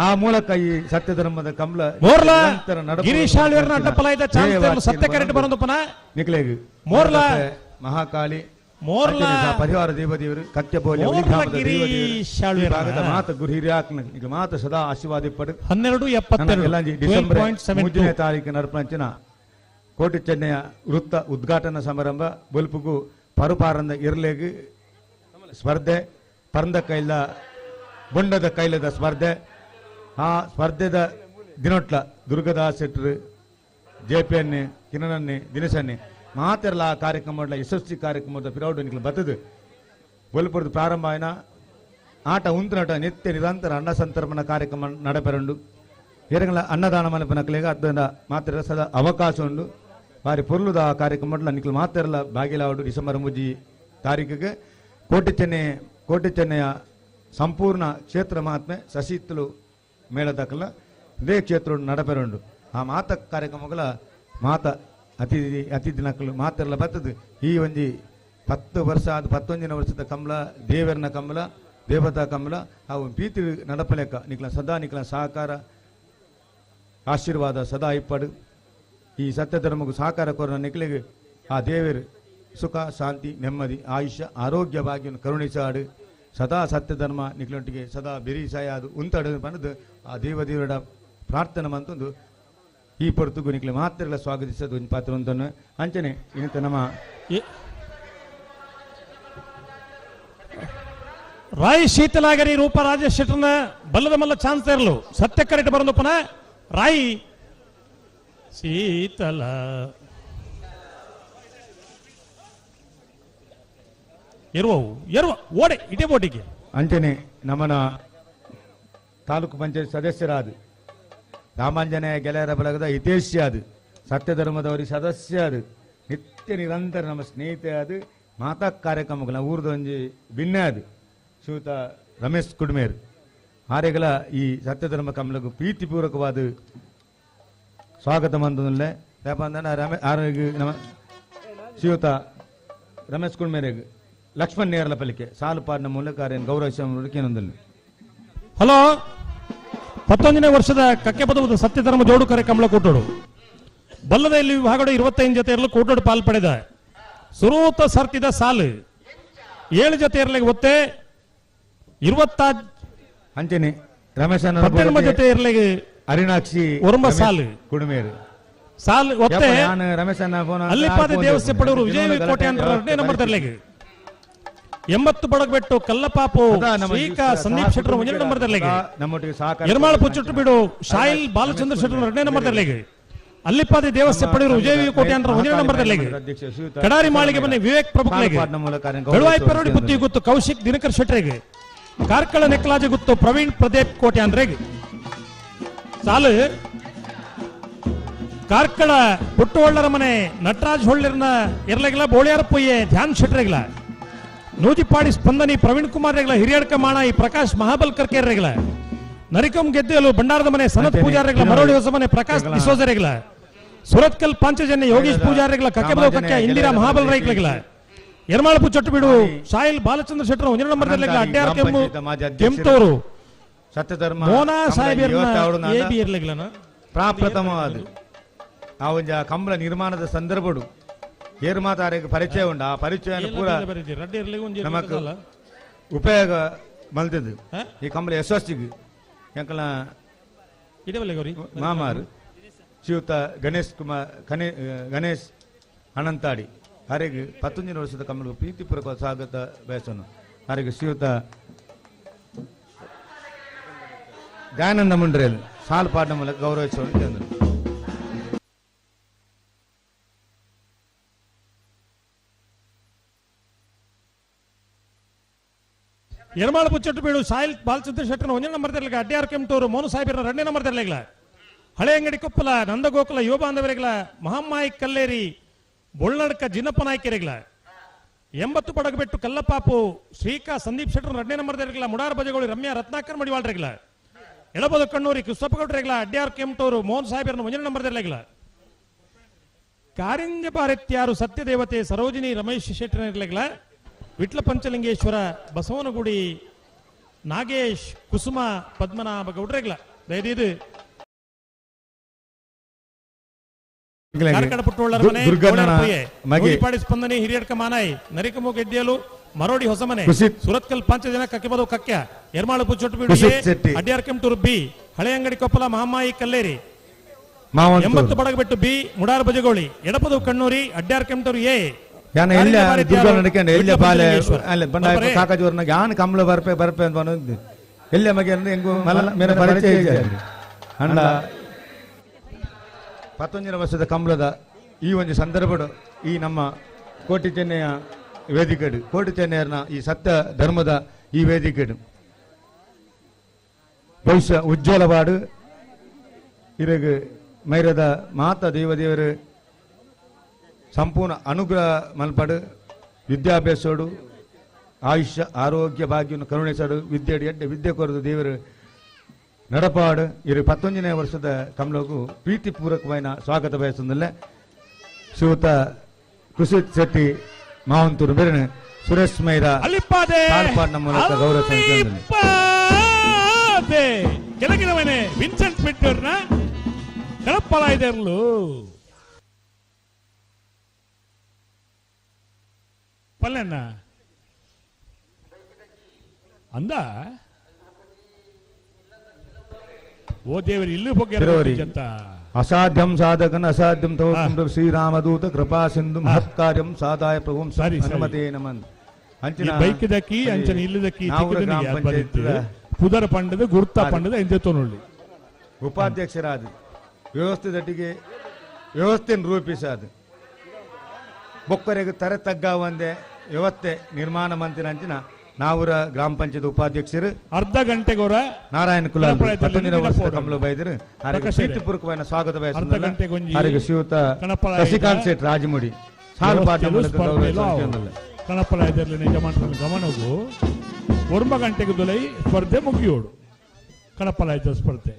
ಆ ಮೂಲಕ ಈ ಸತ್ಯ ಧರ್ಮದ ಕಂಬಳ ನಿಕಲೇಗ್ ಮೋರ್ಲ ಮಹಾಕಾಳಿ ಮೋರ್ಲ ಪರಿವಾರ ದೇವದೇವರು ಕತ್ಯಬೋಲಿ ಭಾಗದ ಮಾತ ಗುರು ಹಿರಿಯಾಕ್ನ ಮಾತ ಸದಾ ಆಶೀರ್ವಾದ ಪಡು 12:72 ಡಿಸೆಂಬರ್ 3ನೇ ತಾರೀಕು ನಡಪಂಚಿನ ಕೋಟಿ ಚೆನ್ನಯ ವೃತ್ತ ಉದ್ಘಾಟನಾ ಸಮಾರಂಭ ಬೊಲ್ಪುಗು ಪರುಪಾರಂದ ಇರ್ಲೇಗ್ ಸ್ಪರ್ಧೆ ಪರಂದ ಕೈಲ ಬೊಂಡದ ಕೈಲದ ಸ್ಪರ್ಧೆ. ಆ ಸ್ಪರ್ಧೆದ ದಿನೊಟ್ಲ ದುರ್ಗದಾಸ್ ಶೆಟ್ರು ಜೆ ಪಿ ಎನ್ನೆ ಕಿರಣನ್ನೆ ದಿನೇಶನ್ನೆ ಮಾತೆರ್ಲ ಆ ಕಾರ್ಯಕ್ರಮ ಯಶಸ್ವಿ ಕಾರ್ಯಕ್ರಮದ ಪಿರೌಡು ನಿಕ್ಲು ಬತ್ತದು ಬೊಲ್ಪುರ್ದು ಪ್ರಾರಂಭ ಆಯ್ನ ಆಟ ಉಂತುನಟ ನಿತ್ಯ ನಿರಂತರ ಅನ್ನ ಸಂತರ್ಪಣ ಕಾರ್ಯಕ್ರಮ ನಡಪೆರಂಡು ಏರಂಗಳ ಅನ್ನದಾನ ಮನಪನಕ್ಲೆಗ ಅದ್ದ ಮಾತ್ರ ಸದಾ ಅವಕಾಶ ಉಂಡು ಬಾರಿ ಪೊರ್ಲುದ ಆ ಕಾರ್ಯಕ್ರಮ ನಿಕ್ಲು ಮಾತೆರ್ಲ ಬಾಗಿಲಾವಡು ಡಿಸೆಂಬರ್ 3 ತಾರೀಕಿಗೆ ಕೋಟೆ ಚೆನ್ನೆಯ ಸಂಪೂರ್ಣ ಕ್ಷೇತ್ರ ಮಹಾತ್ಮೆ ಸಸಿತ್ತಲು ಮೇಳದಕ್ಕಲ್ಲ ಇದೇ ಕ್ಷೇತ್ರ ನಡಪೆರುಂಡು. ಆ ಮಾತ ಕಾರ್ಯಕ್ರಮಗಳ ಮಾತ ಅತಿಥಿ ನಕಲು ಮಾತೆಲ್ಲ ಬರ್ತದೆ. ಈ ಒಂಜಿ 10 ವರ್ಷ ಅದು 11 ವರ್ಷದ ಕಂಬಳ ದೇವರನ ಕಂಬಳ ದೇವತಾ ಕಂಬಳ ಅವು ಪ್ರೀತಿ ನಡಪಲೆಕ್ಕ ನಿಕ್ಲ ಸದಾ ನಿಕ್ಲ ಸಹಕಾರ ಆಶೀರ್ವಾದ ಸದಾ ಇಪ್ಪಡು. ಈ ಸತ್ಯಧರ್ಮಕ್ಕೂ ಸಹಕಾರ ಕೊರನ ನಿಕ್ಲಿಗೆ ಆ ದೇವರು ಸುಖ ಶಾಂತಿ ನೆಮ್ಮದಿ ಆಯುಷ್ಯ ಆರೋಗ್ಯ ಭಾಗ್ಯವನ್ನು ಕರುಣಿಸಾಡು ಸದಾ ಸತ್ಯಧರ್ಮ ನಿಕ್ಲೊಟ್ಟಿಗೆ ಸದಾ ಬೆರಿಸಾಯ ಅದು ಉಂತಾಡು ಪನ್ನದು ಆ ದೇವದೇವರ ಪ್ರಾರ್ಥನೆ ಮಂತೊಂದು ಈ ಪೊರ್ತುಗು ನಿಕ್ಲೆ ಮಾತ್ರ ಸ್ವಾಗತಿಸೋದು ಒಂದು ಪಾತ್ರ ಅಂತನ್ನು ಅಂಚನೆ ಇನ್ನಿತ ನಮ್ಮ ರಾಯ್ ಶೀತಲಾಗರಿ ರೂಪ ರಾಜೇಶ್ ಶೆಟ್ಟರ್ನ ಬಲ್ಲದ ಮಲ್ಲ ಚಾನ್ಸ್ ಇರಲು ಸತ್ಯ ಕರೆಕ್ಟ್ ಬರಂದಪ್ಪನ ರಾಯ್ ಶೀತಲ ಇರುವವು ಇರುವ ಓಡೆ ಇದೇ ಬೋಟಿಗೆ. ಅಂಚನೆ ನಮ್ಮನ ತಾಲೂಕು ಪಂಚಾಯತ್ ಸದಸ್ಯರಾದ ರಾಮಾಂಜನೇಯ ಗೆಳೆಯರ ಬಳಗದ ಹಿತೇಶಿ ಅದು ಸತ್ಯಧರ್ಮದವರಿಗೆ ಸದಸ್ಯ ಅದು ನಿತ್ಯ ನಿರಂತರ ನಮ್ಮ ಸ್ನೇಹಿತೆ ಅದು ಮಾತಾ ಕಾರ್ಯಕ್ರಮಗಳ ಊರ್ದ ಒಂಜಿ ಭಿನ್ನ ಅದು ಶ್ರೀಯುತ ರಮೇಶ್ ಕುಡ್ಮೇರ್ ಆರೆಗಳ ಈ ಸತ್ಯಧರ್ಮ ಕಮಲಗೂ ಪ್ರೀತಿಪೂರ್ವಕವಾದ ಸ್ವಾಗತ ಮಂದನಲ್ಲೇ ಯಾಕಂದ್ರೆ ರಮೇ ಆರೋಗ್ಯ ನಮ್ಮ ಶ್ರೀಯುತ ರಮೇಶ್ ಕುಡ್ಮೇರೆಗ್ ಲಕ್ಷ್ಮಣ್ ನೇರಲ ಪಲಿಕೆ ಸಾಲು ಪಾಡಿನ ಮೂಲಕ ಆರ್ಯನ್ ಗೌರವ ಏನೊಂದಲ್ಲಿ. ಹಲೋ, 19ನೇ ವರ್ಷದ ಕಕ್ಕೆ ಪದವು ಸತ್ಯಧರ್ಮ ಜೋಡುಕರೆ ಕಮಲ ಕೂಟೋಡು ಬಲ್ಲದ ಇಲ್ಲಿ ವಿಭಾಗದ 25 ಜೊತೆ ಇರಲು ಕೂಟೋಡು ಪಾಲ್ ಪಡೆದ ಸುರೂತ ಸರ್ತಿದ ಸಾಲು 7 ಜೊತೆ ಇರಲಿಕ್ಕೆ ಒತ್ತೆ 26 ಅಂಚನೆ ರಮೇಶ್ ಜೊತೆ ಇರಲಿಕ್ಕೆ ಅರಿಣಾಕ್ಷಿ ಒರಂಬ ಸಾಲು ಕುಡುಮೇರು ಸಾಲು ಒತ್ತೆ ರಮೇಶ್ ಅಲ್ಲಿಪಾದ ದೇವಸ್ಥೆ ಪಡೆಯವರು ವಿಜಯ ಕೋಟೆ ಅಂತ 2ನೇ ನಂಬರ್ ತರಲಿಕ್ಕೆ 80 ಬಡಗಬೆಟ್ಟು ಕಲ್ಲಪಾಪು ಶ್ರೀಕಾ ಸಂದೀಪ್ ಶೆಟ್ಟರ್ 1ನೇ ನಂಬರ್ ತರಲಿಕ್ಕೆ ಎರ್ಮಾಳ ಪುಚ್ಚುಟ್ಟು ಬೀಡು ಶಾಯಿಲ್ ಬಾಲಚಂದ್ರ ಶೆಟ್ಟರ್ 2ನೇ ನಂಬರ್ ತರಲಿಕ್ಕೆ ಅಲ್ಲಿಪಾದಿ ದೇವಸ್ಥೆ ಪಡೆಯವರು ವಿಜಯ ಕೋಟೆ ಅಂತ 1ನೇ ನಂಬರ್ ತರಲಿಕ್ಕೆ ಕಡಾರಿ ಮಾಳಿಗೆ ಬನ್ನಿ ವಿವೇಕ್ ಪ್ರಭುಗಳಿಗೆ ಬೆಳುವಾಯಿ ಪರೋಡಿ ಬುದ್ಧಿ ಗುತ್ತು ಕೌಶಿಕ್ ದಿನಕರ್ ಶೆಟ್ಟರಿಗೆ ಕಾರ್ಕಳ ನೆಕ್ಲಾಜೆ ಗುತ್ತು ಪ್ರವೀಣ್ ಪ್ರದೀಪ್ ಕೋಟೆ ಅಂದ್ರೆಗೆ ಸಾಲು ಕಾರ್ಕಳ ಪುಟ್ಟುವಳ್ಳರ ಮನೆ ನಟರಾಜ್ ಹೊಳ್ಳಿರ್ನ ಇರ್ಲಗಿಲ್ಲ ಬೋಳಿಯಾರ ಪೊಯ್ಯೆ ಧ್ಯಾನ್ ಶೆಟ್ಟರಿಗಿಲ್ಲ ನೂಜಿಪಾಡಿ ಸ್ಪಂದನಿ ಪ್ರವೀಣ್ ಕುಮಾರ್ ರೆಗ್ಲ ಹಿರಿಯಡ್ಕ ಮಾಣಾಯಿ ಪ್ರಕಾಶ್ ಮಹಾಬಲ್ಕರ್ ರೆಗ್ಲ ನರಿಕಂ ಗೆದ್ದೆಯಲು ಭಂಡಾರದ ಮನೆ ಸನತ್ ಪೂಜಾರಿ ರೆಗ್ಲ ಮರೋಡಿ ಹೊಸ ಮನೆ ಪ್ರಕಾಶ್ ಡಿಸೋಜ ರೆಗ್ಲ ಸುರತ್ಕಲ್ ಪಾಂಚಜನ್ಯ ಯೋಗೀಶ್ ಪೂಜಾರಿ ರೆಗ್ಲ ಕಕ್ಕೆಬಲೋ ಕಕ್ಕೆ ಇಂದಿರಾ ಮಹಾಬಲ್ ರೈಕ್ಲೆಗ್ಲ ಎರ್ಮಾಳಪು ಚೊಟ್ಟು ಬಿಡು ಸಾಯಿಲ್ ಬಾಲಚಂದ್ರ ಶೆಟ್ಟರ್ 1ನೇ ನಂಬರ್ ರೆಗ್ಲ ಅಡ್ಯಾರ್ ಕೆಮ್ಮು ಕೆಂಪ್ತವರು ಸತ್ಯಧರ್ಮ ಮೋನಾ ಸಾಹೇಬ್ ಎ ಬಿ ಇರ್ಲೆಗ್ಲನ ಪ್ರಾಪ್ರಥಮವಾದ ಆ ಒಂಜ ಕಂಬಳ ನಿರ್ಮಾಣದ ಸಂದರ್ಭಡು ಏರು ಮಾತಾರಿಗೆ ಪರಿಚಯ ಉಂಟು. ಆ ಪರಿಚಯ ಪೂರ ನಮಕ್ ಉಪಯೋಗ ಮಲ್ತದ್ದು ಈ ಕಂಬಳ ಯಶಸ್ಸಿಗೆ ಎಂಕಲ ಮಾಮಾರು ಶ್ರೀಯುತ ಗಣೇಶ್ ಕುಮಾರ್ ಗಣೇಶ್ ಅನಂತಾಡಿ ಆರಿಗೆ 19 ವರ್ಷದ ಕಂಬಳ ಪ್ರೀತಿಪೂರ್ವಕ ಸ್ವಾಗತ ಬಯಸೋನು. ಆರಿಗೆ ಶ್ರೀಯುತ ದಯಾನಂದ ಮುಂಡ್ರೇಲ್ ಸಾಲು ಪಾಠ ಮೂಲಕ ಗೌರವಿಸೋಣ ಅಂದರು. ಎರ್ಮಾಳ ಪುಚ್ಚಟ್ಟು ಬೀಳು ಸಾಯಿಲ್ ಬಾಲಚಂದ್ರ ಶೆಟ್ಟರ್ನ 1ನೇ ನಂಬರ್ ತರಲಿಕ್ಕೆ ಅಡ್ಯಾರ್ ಕೆಂಟೂರು ಮೋನು ಸಾಹೇಬರ 2ನೇ ನಂಬರ್ ತರಲಿಲ್ಲ ಹಳೆ ಅಂಗಡಿ ಕೊಪ್ಪಲ ನಂದಗೋಕುಲ ಯುವ ಬಾಂಧವರಿಗಳ ಮಹಮ್ಮಾಯಿ ಕಲ್ಲೇರಿ ಬೊಳ್ಳಡ್ಕ ಜಿನ್ನಪ್ಪ ನಾಯ್ಕರಿಗಳ 80 ಪಡಗಬೆಟ್ಟು ಕಲ್ಲಪಾಪು ಶ್ರೀಕಾ ಸಂದೀಪ್ ಶೆಟ್ಟರ್ 2ನೇ ನಂಬರ್ ತರಲಿಲ್ಲ ಮುಡಾರ ಬಜಗೋಳಿ ರಮ್ಯಾ ರತ್ನಾಕರ್ ಮಡಿವಾಳ್ರಿಗಳ ಎಳಬದು ಕಣ್ಣೂರಿ ಕೃಷ್ಣಪ್ಪ ಗೌಡ್ರಿಗಳ ಅಡ್ಯಾರ್ ಕೆಂಟೂರು ಮೋಹನ್ ಸಾಹೇಬರನ್ನ 1ನೇ ನಂಬರ್ ತರಲಿಲ್ಲ ಕಾರಿಂಜ ಪಾರೆತ್ಯಾರು ಸತ್ಯದೇವತೆ ಸರೋಜಿನಿ ರಮೇಶ್ ಶೆಟ್ಟರ್ ಇರಲಿಲ್ಲ ವಿಟ್ಲ ಪಂಚಲಿಂಗೇಶ್ವರ ಬಸವನಗುಡಿ ನಾಗೇಶ್ ಕುಸುಮ ಪದ್ಮನಾಭ ಗೌಡ್ರೆಗ್ಲ ದಯದೀದು ಕಾರ್ಕಳ ಪುಟ್ಟೋಳ್ಳರ ಮನೆ ಪಾಡಿ ಸ್ಪಂದನೆ ಹಿರಿಯಡ್ಕ ಮಾನಾಯಿ ನರಿಕಮು ಗೆದ್ದೆಯಲು ಮರೋಡಿ ಹೊಸಮನೆ ಸುರತ್ಕಲ್ ಪಾಂಚಜನ ಕಕ್ಕೆಬದು ಕಕ್ಯ ಎರ್ಮಾಳು ಪುಚ್ಚೊಟ್ಟು ಬೀಡು ಅಡ್ಯಾರ್ ಕೆಂಟೂರು ಬಿ ಹಳೆಯಂಗಡಿ ಕೊಪ್ಪಲ ಮಹಾಮಾಯಿ ಕಲ್ಲೇರಿ 80 ಬಡಗಬೆಟ್ಟು ಬಿ ಮುಡಾರ ಬಜಗೋಳಿ ಎಡಪದು ಕಣ್ಣೂರಿ ಅಡ್ಯಾರ್ ಕೆಂಟೂರು ಎ ಯಾನ ಎಲ್ಲ ದುರ್ಗ ನಡಕಂಡೆ ಎಲ್ಲ ಬಾಲೆ ಅಲ್ಲ ಬಂಡ ಕಾಕಾಜೋರ್ನ ಯಾನ್ ಕಮಲ ಬರ್ಪೆ ಬರ್ಪೆ ಅಂತ ಬಂದು ಎಲ್ಲ ಮಗೆ ಅಂದ್ರೆ ಹೆಂಗು ಮಲ್ಲ ಮೇರೆ ಪರಿಚಯ ಇದೆ ಅಣ್ಣ. 19 ವರ್ಷದ ಕಮಲದ ಈ ಒಂದು ಸಂದರ್ಭಡು ಈ ನಮ್ಮ ಕೋಟಿ ಚೆನ್ನಯ ವೇದಿಕೆಡು, ಕೋಟಿ ಚೆನ್ನಯರ್ನ ಈ ಸತ್ಯ ಧರ್ಮದ ಈ ವೇದಿಕೆಡು ಭವಿಷ್ಯ ಉಜ್ವಲವಾಡು ಇರಗ ಮೈರದ ಮಾತ ದೇವದೇವರು ಸಂಪೂರ್ಣ ಅನುಗ್ರಹ ಮಲ್ಪಡು, ವಿದ್ಯಾಭ್ಯಾಸೋಡು ಆಯುಷ್ಯ ಆರೋಗ್ಯ ಭಾಗ್ಯವನ್ನು ಕರುಣಿಸಡು, ವಿದ್ಯೆ ಎಡ್ಡೆ ವಿದ್ಯೆ ಕೊರದು ದೇವರು ನಡಪಾಡು. ಇರು 19ನೇ ವರ್ಷದ ಕಮಲಗೂ ಪ್ರೀತಿಪೂರ್ವಕమైన ಸ್ವಾಗತ ಬಯಸುವುದಿಲ್ಲ. ಶ್ರೀಯುತ ಕೃಷಿತ್ ಶೆಟ್ಟಿ ಮಾವಂತೂರು ಬೆರಣೆ ಸುರೇಶ್ ಮೈರಾ ಪಾಲ್ಪಾಡ್ನ ಮೂಲಕ ಗೌರವ ಸಲ್ಲಿಸಿದ್ದಾರೆ. ಕೆಳಗಿನವನೇ ವಿನ್ಸೆಂಟ್ ಪಿಟ್ಟರ್ನ ಕಳಪ್ಪಲಾಯ್ದರ್ಲು ಪಲ್ಲೆಣ್ಣ ಅಂದ ಓ ದೇವರು ಇಲ್ಲೂ ತಿರುವರಿ. ಅಸಾಧ್ಯಂ ಸಾಧಕನ ಅಸಾಧ್ಯಂ ತವ ಶ್ರೀರಾಮದೂತ ಕೃಪಾ ಸಿಂಧು ಮಹತ್ ಕಾರ್ಯಂ ಸಾದಾಯ ಪ್ರಭುಂ ಸರಿ, ಸರಿ. ಹನುಮತೇ ನಮನ್. ಅಂಚಿನ ಬೈಕ್ ದಕ್ಕಿ ಅಂಚನ ಇಲ್ಲದಕ್ಕಿ ನಾವೂರ ಗ್ರಾಮ ಪಂಚಾಯತ್ದ ಪುದರ ಪಂಡದ ಗುರ್ತ ಪಂಡದ ಎಂದೆ ತೋನುಳ್ಳಿ ಉಪಾಧ್ಯಕ್ಷರಾದ ವ್ಯವಸ್ಥೆದೊಟ್ಟಿಗೆ ವ್ಯವಸ್ಥೆಯನ್ನು ರೂಪಿಸಾದ ಬೊಕ್ಕರೆಗೆ ತರೆ ತಗ್ಗಾವಂದೆ ವ್ಯವಸ್ಥೆ ನಿರ್ಮಾಣ ಮಂತಿನ ಅಂಚಿನ ನಾವೂರ ಗ್ರಾಮ ಪಂಚಾಯತ್ ಉಪಾಧ್ಯಕ್ಷರು ಅರ್ಧ ಗಂಟೆಗೋರ ನಾರಾಯಣ ಕುಲ 19 ವರ್ಷದ ಕಮಲ ಬೈದರು. ಪ್ರೀತಿಪೂರ್ವಕವಾದ ಸ್ವಾಗತ ಬಯಸುತ್ತೇನೆ. ಶ್ರೀಯುತ ಶಶಿಕಾಂತ್ ಶೆಟ್ ರಾಜಮುಡಿ ಸಾಲು ಪಾಠ ಮೂಲಕ ಗೌರವ ಸಲ್ಲಿಸಿದ್ದಾರೆ. ಕಣಪ್ಪಲಾಯ್ದರ್ಲಿ ಯಜಮಾನರ ಗಮನವು 1 ಗಂಟೆಗೆ ದೊಲೈ ಸ್ಪರ್ಧೆ ಮುಗಿಯೋಡು ಕಣಪ್ಪಲಾಯ್ದ ಸ್ಪರ್ಧೆ.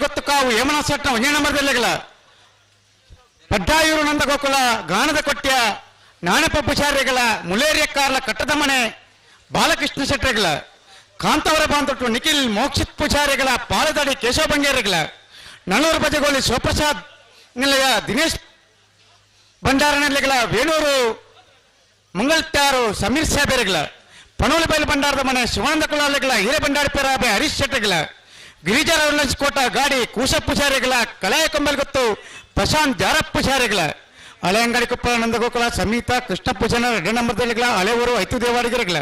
ಗೊತ್ತು ಕಾವು ಯಮನ ಸೆಟ್ನ ಒಂದೇ ನಂಬರ್ದಲ್ಲಿಗಳ ಪಡ್ಡಾಯೂರು ನಂದ ಗೋಕುಲ ಗಾನದ ಕೊಟ್ಯ ನಾಣಪ್ಪ ಪುಷಾರಿಗಳ ಮುಲೇರಿಯ ಕಾರ್ಲ ಕಟ್ಟದ ಮನೆ ಬಾಲಕೃಷ್ಣ ಶೆಟ್ಟರ್ಗಳ ಕಾಂತವರ ಬಾಂಧೊಟ್ಟು ನಿಖಿಲ್ ಮೋಕ್ಷಿತ್ ಪೂಜಾರಿಗಳ ಪಾಲದಡಿ ಕೇಶವ ಬಂಗೇರಿಗಳ ನಲ್ಲೂರು ಬಜಗೋಲಿ ಶಿವಪ್ರಸಾದ್ ನಿಲಯ ದಿನೇಶ್ ಭಂಡಾರನಲ್ಲಿಗಳ ವೇಣೂರು ಮಂಗಳ್ತ್ಯಾರು ಸಮೀರ್ ಸಾಬೇರಿಗಳ ಪಣೋಲಿ ಬೈಲು ಭಂಡಾರದ ಮನೆ ಶಿವಾನಂದ ಕುಲಾಲಿಗಳ ಹಿರೇಭಂಡಾರಿ ಪೆರಾಬೆ ಹರೀಶ್ ಶೆಟ್ಟರ್ಗಳ ಗಿರಿಜಾ ಕೋಟ ಗಾಡಿ ಕೂಸ ಪೂಜಾರಿಗಳ ಕಲಾಯ ಕೊಂಬಲ್ಗೊತ್ತು ಪ್ರಶಾಂತ್ ಜಾರಪ್ಪ ಪೂಜಾರಿಗಳ ಹಳೆಯಂಗಡಿ ಕೊಪ್ಪ ನಂದಗೋಕುಲ ಸಮೀತ ಕೃಷ್ಣ ಪೂಜನ 2 ನಂಬರ್ದಲ್ಲಿಗಳ ಹಳೆಊರು ಐತು ದೇವಾಡಿಗರಿಗಳ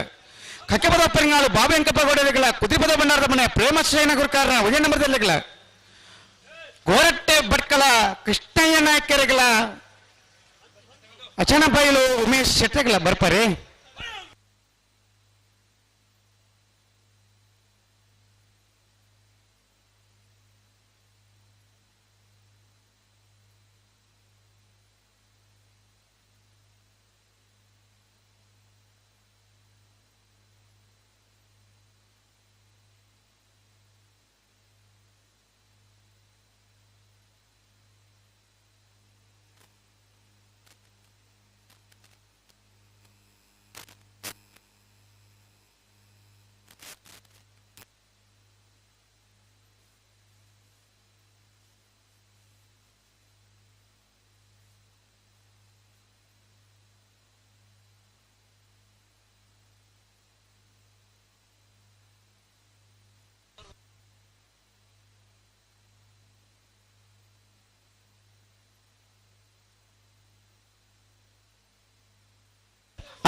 ಕಕ್ಕೆಪದ ಪರಿಂಗಾಳು ಬಾಬು ವೆಂಕಪ್ಪ ಗೌಡರಿಗಳ ಕುದಿಪದ ಭಂಡಾರದ ಮನೆ ಪ್ರೇಮಶ್ರೇಯನ ಗುರುಕಾರನ 1 ನಂಬರ್ದಲ್ಲಿಗಳ ಗೋರಟ್ಟೆ ಭಟ್ಕಳ ಕೃಷ್ಣಯ್ಯ ನಾಯಕರಿಗಳ ಅಚನಬೈಲು ಉಮೇಶ್ ಶೆಟ್ಟರ್ಗಳ ಬರ್ಪಾರೆ.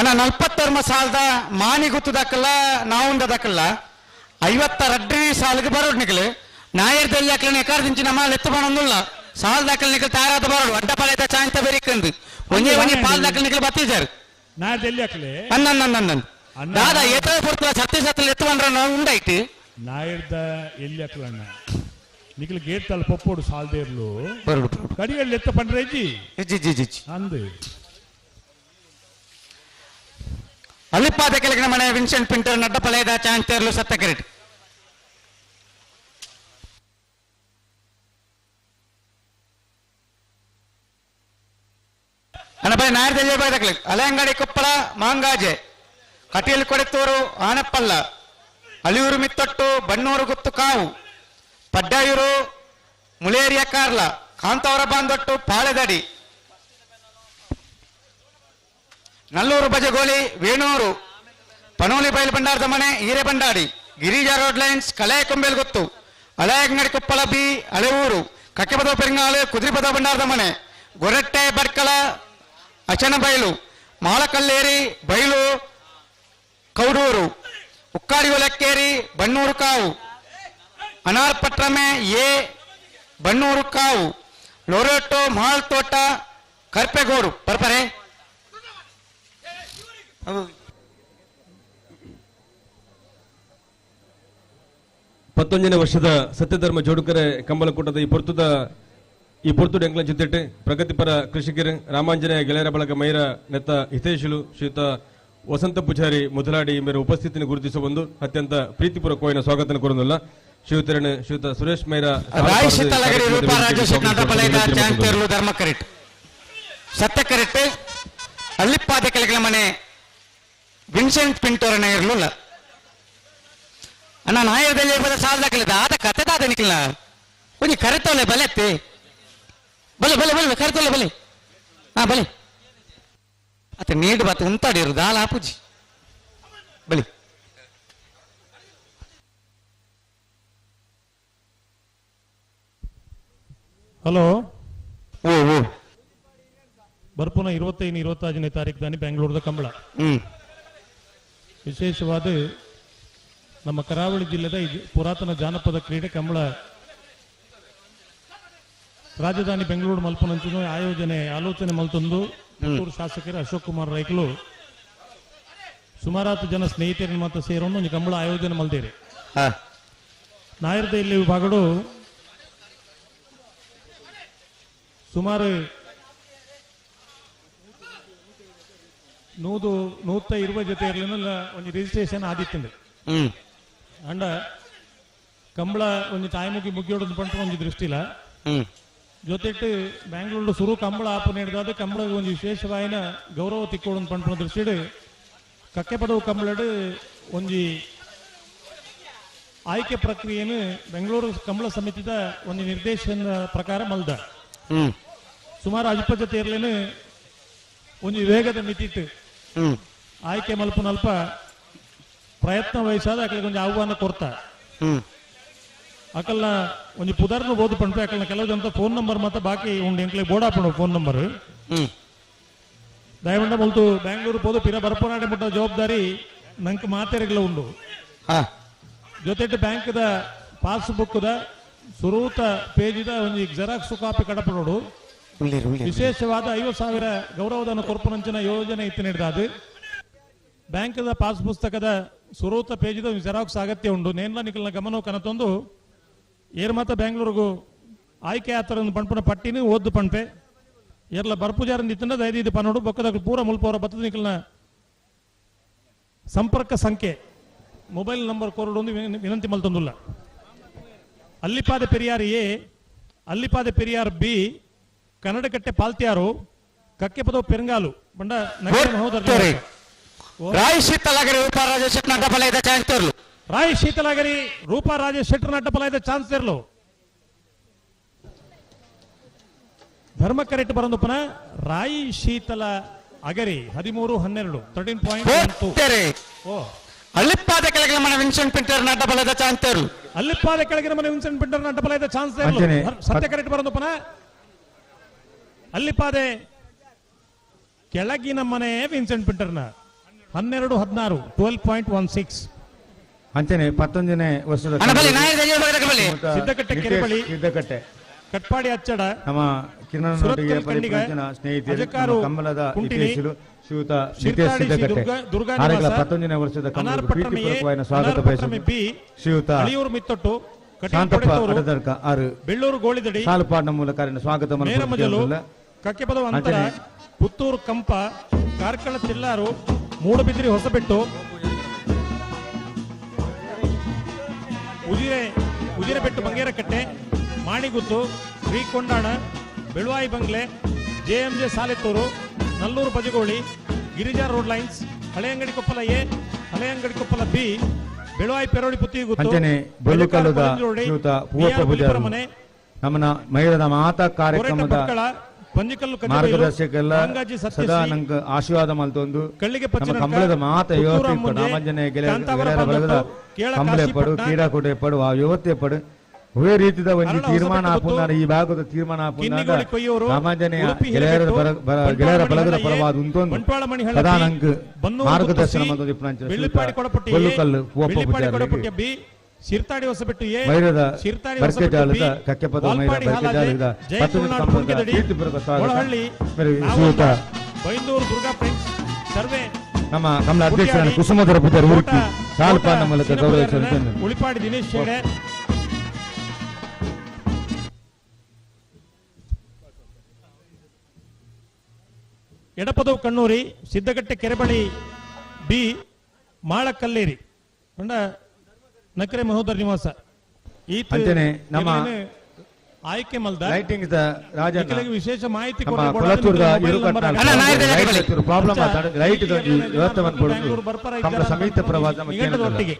ಅಣ್ಣ 40 ಸಾಲದ ಮಾನಿ ಗುತ್ತದಕ್ಕಲ್ಲ ನಾವುಂದದಕ್ಕಲ್ಲ 52ನೇ ಸಾಲಿಗೆ ಬರೋಡು ನಿಕಲು ನಾಯರ್ದಲ್ಲಿ ಅಕ್ಕಲನೆ ಎಕಾರ್ದಿಂಚಿ ನಮ್ಮ ಲೆತ್ತು ಬಣೊಂದುಲ್ಲ ಸಾಲ ದಾಖಲೆ ನಿಕಲು ತಯಾರಾದ ಬರೋಡು ಅಡ್ಡ ಪಾಲೈತ ಚಾಂತ ಬೇರಿಕಂದು ಒಂಜೇ ಒಂಜಿ ಪಾಲ್ ದಾಖಲೆ ನಿಕಲು ಬತ್ತಿದ್ದಾರೆ ನಾಯರ್ದಲ್ಲಿ ಅಕ್ಕಲೆ ಅನ್ನ ದಾದಾ ಏತೋ ಪೊರ್ತುಲ ಸತ್ಯ ಸತ್ಯ ಎತ್ತು ಬಂದ್ರ ಉಂಡಾಯ್ತು ನಾಯರ್ದ ಎಲ್ಲಿ ಅಕ್ಕಲಣ್ಣ ನಿಕಲು ಗೇಟ್ ತಲೆ ಪೊಪ್ಪೋಡು ಸಾಲದೇರ್ಲು ಬರೋಡು ಕಡಿಯಲ್ಲಿ ಎತ್ತ ಪಂಡ್ರೆ G G G G ಅಂದು ಅಲ್ಲಿಪ್ಪಾದ ಕೆಳಗಿನ ಮನೆ ವಿನ್ಸೆಂಟ್ ಪಿಂಟರ್ ನಡ್ಡಪಲೆದ ಚಾಂತೇರ್ಲು ಸತ್ತಕರೆಟ್. ಅನಬೈ ನಾಯರ್ದಲ್ಲಿ ಬೈದಕ್ಲೆ ಅಲೆಂಗಡಿ ಕೊಪ್ಪಳ ಮಾಂಗಾಜೆ ಕಟೀಲ್ ಕೊಡೆತೂರು ಆನಪಲ್ಲ ಅಳಿಯೂರು ಮಿತ್ತೊಟ್ಟು ಬಣ್ಣೂರು ಗುತ್ತು ಕಾವು ಪಡ್ಡಾಯೂರು ಮುಳೇರಿಯ ಕಾರ್ಲ ಕಾಂತಾವರ ಬಾಂದೊಟ್ಟು ಪಾಳೆದಡಿ ನಲ್ಲೂರು ಬಜಗೋಳಿ ವೇಣೂರು ಪನೋಲಿ ಬೈಲು ಭಂಡಾರದ ಮನೆ ಹಿರೇಬಂಡಾಡಿ ಗಿರಿಜಾ ರೋಡ್ ಲೈನ್ಸ್ ಕಳೆಯ ಕೊಂಬೇಲ್ ಗೊತ್ತು ಹಳೆಯಂಗಡಿ ಕೊಪ್ಪಳ ಬಿ ಹಳೆಊರು ಕಕ್ಕೆಪದ ಪೆರಂಗಾಳು ಕುದ್ರಿಪದ ಭಂಡಾರದ ಮನೆ ಗೊರಟ್ಟೆ ಬರ್ಕಳ ಅಚನಬೈಲು ಮಾಳಕಲ್ಲೇರಿ ಬೈಲು ಕೌಡೂರು ಉಕ್ಕಾಡಿ ಒಲಕ್ಕೇರಿ ಬಣ್ಣೂರು ಕಾವು ಅನಾರ್ಪಟ್ರಮೆ ಎ ಬಣ್ಣೂರು ಕಾವು ಲೊರೆಟೋ ಮಾಲ್ ತೋಟ ಕರ್ಪೆಗೋಡು ಪರ್ಪರೆ ಪತ್ತೊಂದನೇ ವರ್ಷದ ಸತ್ಯಧರ್ಮ ಜೋಡುಕರೆ ಕಂಬಲಕೂಟದ ಈ ಪೊರ್ತುಡು ಎಂಕ್ಲ ಜೊತೆಟ್ ಪ್ರಗತಿಪರ ಕೃಷಿಕರು ರಾಮಾಂಜನೇಯ ಗೆಳೆಯರ ಬಳಗ ಮೈರ ನೆತ್ತ ಹಿತೈಷಿಲು ಶ್ರೀಯುತ ವಸಂತ ಪೂಜಾರಿ ಮುದಲಾಡಿ ಮೇರೆ ಉಪಸ್ಥಿತಿಯನ್ನು ಗುರುತಿಸುವ ಒಂದು ಅತ್ಯಂತ ಪ್ರೀತಿಪೂರ್ವಕವಾದ ಸ್ವಾಗತ ಕೋರೊಂದುಲ್ಲ ಶ್ರೀಯುತರಣ ಶ್ರೀಯುತ ಸುರೇಶ್ ಮೈರ ರಾಯ್ ಶೀತಲಗರಿ ರೂಪಾ ರಾಜೇಶ್ ನಟಪಲೈದ ಚಾಂತೇರ್ಲು ಧರ್ಮ ಕರೆಕ್ಟ್ ಸತ್ಯ ಕರೆಕ್ಟ್ ಅಲ್ಲಿಪ್ಪಾದ ಕೆಳಗಿನ ಮನೆ ವಿನ್ಸೆಂಟ್ ಪಿಂಟೋರನ ಇರಲಿಲ್ಲ ಅಣ್ಣ ನಾಯದಲ್ಲಿ ಇರ್ಬೋದ ಸಾಲದಾಕಲಿದ್ದ ಆದ ಕತೆದಾದ ನಿಖಿಲ ಒಂಜಿ ಕರೆತೋಲೆ ಬಲೆ ಅತ್ತಿ ಬಲೆ ಬಲೆ ಬಲೆ ಕರೆತೋಲೆ ಬಲೆ ಹಾ ಬಲೆ ಅತ್ತ ನೀಡು ಬಾತು ಉಂತಾಡಿರು ದಾಲ ಆಪುಜಿ ಬಲಿ ಹಲೋ ಓ ಓ ಬರ್ಪುನ 25 26ನೇ ತಾರೀಕು ದಾನಿ ಬೆಂಗಳೂರದ ಕಂಬಳ. ವಿಶೇಷವಾದ ನಮ್ಮ ಕರಾವಳಿ ಜಿಲ್ಲೆದ ಈ ಪುರಾತನ ಜಾನಪದ ಕ್ರೀಡೆ ಕಂಬಳ ರಾಜಧಾನಿ ಬೆಂಗಳೂರು ಮಲ್ಪನಂಚಿನ ಆಯೋಜನೆ ಆಲೋಚನೆ ಮಲ್ತೊಂದು ಪುತ್ತೂರು ಶಾಸಕರು ಅಶೋಕ್ ಕುಮಾರ್ ರೈಕಲು ಸುಮಾರಾತು ಜನ ಸ್ನೇಹಿತರನ್ನು ಮಾತ್ರ ಸೇರೊಂದು ಒಂಜಿ ಕಂಬಳ ಆಯೋಜನೆ ಮಲ್ದೇರಿ. ನಾಯರ್ದ ಇಲ್ಲಿ ವಿಭಾಗಡು ಸುಮಾರು 120 ಜೊತೆ ಇರಲಿಲ್ಲ ಒಂಜಿ ರಿಜಿಸ್ಟ್ರೇಷನ್ ಆದಿತ್ತಂದೆ. ಅಂಡ ಕಂಬಳ ಒಂಜಿ ತಾಯ್ಮುಗಿ ಮುಗಿಯೋಡೊಂದು ಪಂಟ ಒಂಜಿ ದೃಷ್ಟಿಲ ಜೊತೆಟ್ ಬ್ಯಾಂಗ್ಳೂರು ಸುರು ಕಂಬಳ ಆಪು ನೀಡಿದಾದ ಕಂಬಳ ಒಂಜಿ ವಿಶೇಷವಾಯಿನ ಗೌರವ ತಿಕ್ಕೋಡೊಂದು ಪಂಪನ ದೃಷ್ಟಿಡ್ ಕಕ್ಕೆ ಪದವು ಕಂಬಳಡು ಒಂಜಿ ಆಯ್ಕೆ ಪ್ರಕ್ರಿಯೆಯನ್ನು ಬೆಂಗಳೂರು ಕಂಬಳ ಸಮಿತಿದ ಒಂದು ನಿರ್ದೇಶನ ಪ್ರಕಾರ ಮಲ್ದ. ಸುಮಾರು ಅಲ್ಪ ಜೊತೆ ಇರಲೇನು ಒಂಜಿ ವೇಗದ ಮಿತಿಟ್ಟು ಆಯ್ಕೆ ಮಲ್ಪನಲ್ಪ ಪ್ರಯತ್ನ ವಹಿಸಾದ ಅಕಲಿಗೆ ಒಂಜಿ ಆಹ್ವಾನ ಕೊರ್ತ. ಅಕಲ್ನ ಒಂಜಿ ಪುದರ್ನ ಬೋದು ಪಂಪೆ ಅಕಲ್ನ ಕೆಲವು ಜನ ಫೋನ್ ನಂಬರ್ ಮಾತ್ರ ಬಾಕಿ ಉಂಡು ಎಂಕ್ಲೆ ಬೋಡಾಪುಂಡು ಫೋನ್ ನಂಬರ್. ದಯವಂಡ ಮುಲ್ತು ಬ್ಯಾಂಗ್ಳೂರು ಪೋದು ಪಿರ ಬರ್ಪನಾಡೆ ಮುಟ್ಟ ಜವಾಬ್ದಾರಿ ನಂಗೆ ಮಾತೆರೆಗಳ ಉಂಡು. ಜೊತೆಟ್ ಬ್ಯಾಂಕ್ದ ಪಾಸ್ಬುಕ್ದ ಸುರೂತ ಪೇಜಿದ ಒಂಜಿ ಜೆರಾಕ್ಸ್ ಕಾಪಿ ಕಡಪಡೋಡು. ವಿಶೇಷವಾದ 50,000 ಗೌರವಧನ ಕೊರ್ಪುನಂಚಿನ ಯೋಜನೆ ಇತ್ತು ನೀಡಿದ ಬ್ಯಾಂಕ್ದ ಪಾಸ್ ಪುಸ್ತಕದ ಸುರೂತ ಪೇಜಿದ ಒಂಜಿ ಜೆರಾಕ್ಸ್ ಅಗತ್ಯ ಉಂಡು. ನೇನ್ಲ ನಿಕಲ್ನ ಗಮನ ಕನತೊಂದು ಏರ್ ಮಾತ ಬ್ಯಾಂಗ್ಳೂರಿಗೂ ಆಯ್ಕೆ ಆತರ ಪಂಪುನ ಪಟ್ಟಿನ ಓದ್ದು ಪಂಪೆ ಏರ್ಲ ಬರ್ಪುಜಾರಂದ ಇತ್ತಂಡ ದಯದೀದು ಪನ್ನೋಡು ಬೊಕ್ಕದ ಪೂರ ಮುಲ್ಪವರ ಬತ್ತದ ನಿಕಲ್ನ ಸಂಪರ್ಕ ಸಂಖ್ಯೆ ಮೊಬೈಲ್ ನಂಬರ್ ಕೋರಡು ವಿನಂತಿ ಮಲ್ತೊಂದುಲ್ಲ. Allipade Periyar A, Allipade Periyar B, Kannadakatte Paltyaru, Kakkepadavu Perangalu ಬಂಡ ರಾಯ್ ಶೀತಲಗರಿ ರೂಪಾ ರಾಜೇಶ್ ನಡ್ಡಪಲೈದ ಚಾನ್ಸರ್ಲು. ರಾಯ್ ಶೀತಲಗರಿ ರೂಪಾ ರಾಜೇಶ್ ಶೆಟ್ಟರ್ ನಡ್ಡಪಲೈದ ಚಾನ್ಸರ್ಲು. ಧರ್ಮ ಕರೆಕ್ಟ್ ಬರಂದುಪ್ಪನ ರಾಯಿ ಶೀತಲ ಅಗರಿ 13 12 13.12. ಓ ಅಲ್ಲಿಪ್ಪಾದ ಕೆಳಗಿನ ಮನೆ ವಿನ್ಸೆಂಟ್ ಪಿಂಟರ್ ನಡ್ಡಪಲೈದ ಚಾನ್ಸರ್ಲು. ಅಲ್ಲಿಪ್ಪಾದ ಕೆಳಗಿನ ಮನೆ ವಿನ್ಸೆಂಟ್ ಪಿಂಟರ್ ನಡ್ಡಪಲೈದ ಚಾನ್ಸರ್ಲು. ಸತ್ಯ ಕರೆಕ್ಟ್ ಬರಂದುಪ್ಪನ ಅಲ್ಲಿಪಾದೆ ಕೆಳಗಿನ ಮನೆ ವಿನ್ಸೆಂಟ್ ಪಿಂಟರ್ನ 12 16 12.16. ಅಂಚನೆ 19ನೇ ವರ್ಷದ ಸಿದ್ದಕಟ್ಟೆ ಕೆರೆಬಳಿ ಸಿದ್ದಕಟ್ಟೆ ಕಟ್ಪಾಡಿ ಅಚ್ಚಡ ನಮ್ಮ ಕಿರಣನೊಟ್ಟಿಗೆ ಸ್ನೇಹಿತರು ಕಂಬಳದ ಹಿತೈಷಿಗಳು ಶ್ರೀಯುತ ನಿತೇಶ್ ಸಿದ್ದಕಟ್ಟೆ ಆರಗಳ 19ನೇ ವರ್ಷದ ಕಂಬಳದ ಪ್ರೀತಿಪೂರ್ವಕವಾದ ಸ್ವಾಗತ ಬಯಸುತ್ತೇನೆ. ಶ್ರೀಯುತ ಮಿತ್ತೊಟ್ಟು ಶಾಂತಪ್ಪ ಅಡದರ್ಕ ಆರು ಬೆಳ್ಳೂರು ಗೋಳಿದಡಿ ಸಾಲುಪಾಡಿನ ಮೂಲಕ ಸ್ವಾಗತ ಕಕ್ಕೆಪದವು ಅಂತರ ಪುತ್ತೂರು ಕಂಪ ಕಾರ್ಕಳ ಚಿಲ್ಲಾರು ಮೂಡುಬಿದಿರಿ ಹೊಸಬೆಟ್ಟು ಉಜಿರೆ ಉಜಿರೆಬೆಟ್ಟು ಬಂಗೇರಕಟ್ಟೆ ಮಾಣಿಗುತ್ತು ಶ್ರೀಕೊಂಡಾಣ ಬೆಳುವಾಯಿ ಬಂಗ್ಲೆ ಜೆಎಂಜೆ Salettur Nallur Bajagoli, Girija road lines, Haleyangadi Koppala A, Haleyangadi Koppala B, Beluvai Perodi Puttiguttu, ಅಂಚನೆ ಬೊಳ್ಳುಕಲ್ಲುದ ಶ್ರೀಯುತ ಪೂವಪ್ಪ ಪೂಜಾರಿ ನಮ್ಮನ ಮೈರದ ಮಾತಾ ಕಾರ್ಯಕ್ರಮದ ಮಾರ್ಗದರ್ಶಕೆಲ್ಲ ಸದಾ ನಂಗೆ ಆಶೀರ್ವಾದ ಮಲ್ತೊಂದು ನಮ್ಮ ಕಂಬಳದ ಮಾತ ವ್ಯವಸ್ಥೆ ರಾಮಾಂಜನೇಯ ಗೆಳೆಯರ ಬಳಗದ ಕಂಬಳ ಎಪ್ಪಡು ಕ್ರೀಡಾಕೂಟ ಎಪ್ಪಡು ಆ ವ್ಯವಸ್ಥೆ ಎಪ್ಪಡು ಒಳ್ಳೆ ರೀತಿದ ಒಂದು ತೀರ್ಮಾನ ಆಪುಂದಾನ ಈ ಭಾಗದ ತೀರ್ಮಾನ ಆಪುಂದಾನ ರಾಮಾಂಜನೇಯ ಗೆಳೆಯರ ಗೆಳೆಯರ ಬಳಗದ ಪರವಾದ ಉಂಟೊಂದು ಸದಾ ನಂಗೆ ಮಾರ್ಗದರ್ಶನ ಮಲ್ತೊಂದು ಬೊಳ್ಳುಕಲ್ಲು ಪೂವಪ್ಪ ಪೂಜಾರಿ ಸಿರ್ತಾಡಿ ಹೊಸಬೆಟ್ಟು ಎ, ಮೈರದ ಸಿರ್ತಾಡಿ ಬರ್ಕೆಜಾಲದ ಹೊಸಬೆಟ್ಟು ಬಿ, ಕಕ್ಕೆಪದ ಮೈರ ವಾಲ್ಪಾಡಿ ಬರ್ಕೆಜಾಲದ ಹಾಲಾಜೆ, ಜಯ ಪತ್ತೊಂದು ತುಳುನಾಡು ಕಂಬಳದ ಪುಂಕೆದಡಿ, ಕೀರ್ತಿಪುರದ ಸ್ವಾಗತ. ಒಳಹಳ್ಳಿ, ಮೇರೆ ನಾವೊಂದ, ಶ್ರೀಯುತ ಬೈಂದೂರು ದುರ್ಗಾ ಫ್ರೆಂಡ್ಸ್ ಸರ್ವೆ ನಮ್ಮ ಕಮಲ ಅಧ್ಯಕ್ಷರಾದ ಕುಸುಮಧರ ಪೂಜಾರಿ ಉಡುಪಿ ಸಾಲ್ಪಾನ ಮೂಲಕ ಗೌರವ ಸಲ್ಲಿಸುತ್ತೇನೆ. ಉಳಿಪಾಡಿ ದಿನೇಶ್ ಶೆಡೆ, ಎಡಪದವು ಕಣ್ಣೂರಿ, ಸಿದ್ದಗಟ್ಟೆ ಕೆರೆಬಳಿ ಬಿ, ಮಾಳಕಲ್ಲೇರಿ ಪಂಡ ನಕರೆ ಮಹೋದರ ನಿವಾಸ. ಈತ ಅಂಚನೆ ನಮ್ಮ ಆಯ್ಕೆ ಮಲ್ದ ಲೈಟಿಂಗ್ the Rajanna ನಿಖಿಲಿಗೆ ವಿಶೇಷ ಮಾಹಿತಿ ನಮ್ಮ ಕೊಡಲು ಕೊಳಚೂರದ ಮೊಬೈಲ್ ನಂಬರ್ ಲೈಟ್ ಪ್ರಾಬ್ಲಮ್ ಮಾತಾಡ ಲೈಟ್ ವ್ಯವಸ್ಥೆ ಬೆಂಗಳೂರು ಬರ್ಪರ ಕಮಲ ಸಮಿತ ಪ್ರವಾಸ ನಿಘಂಟದೊಟ್ಟಿಗೆ.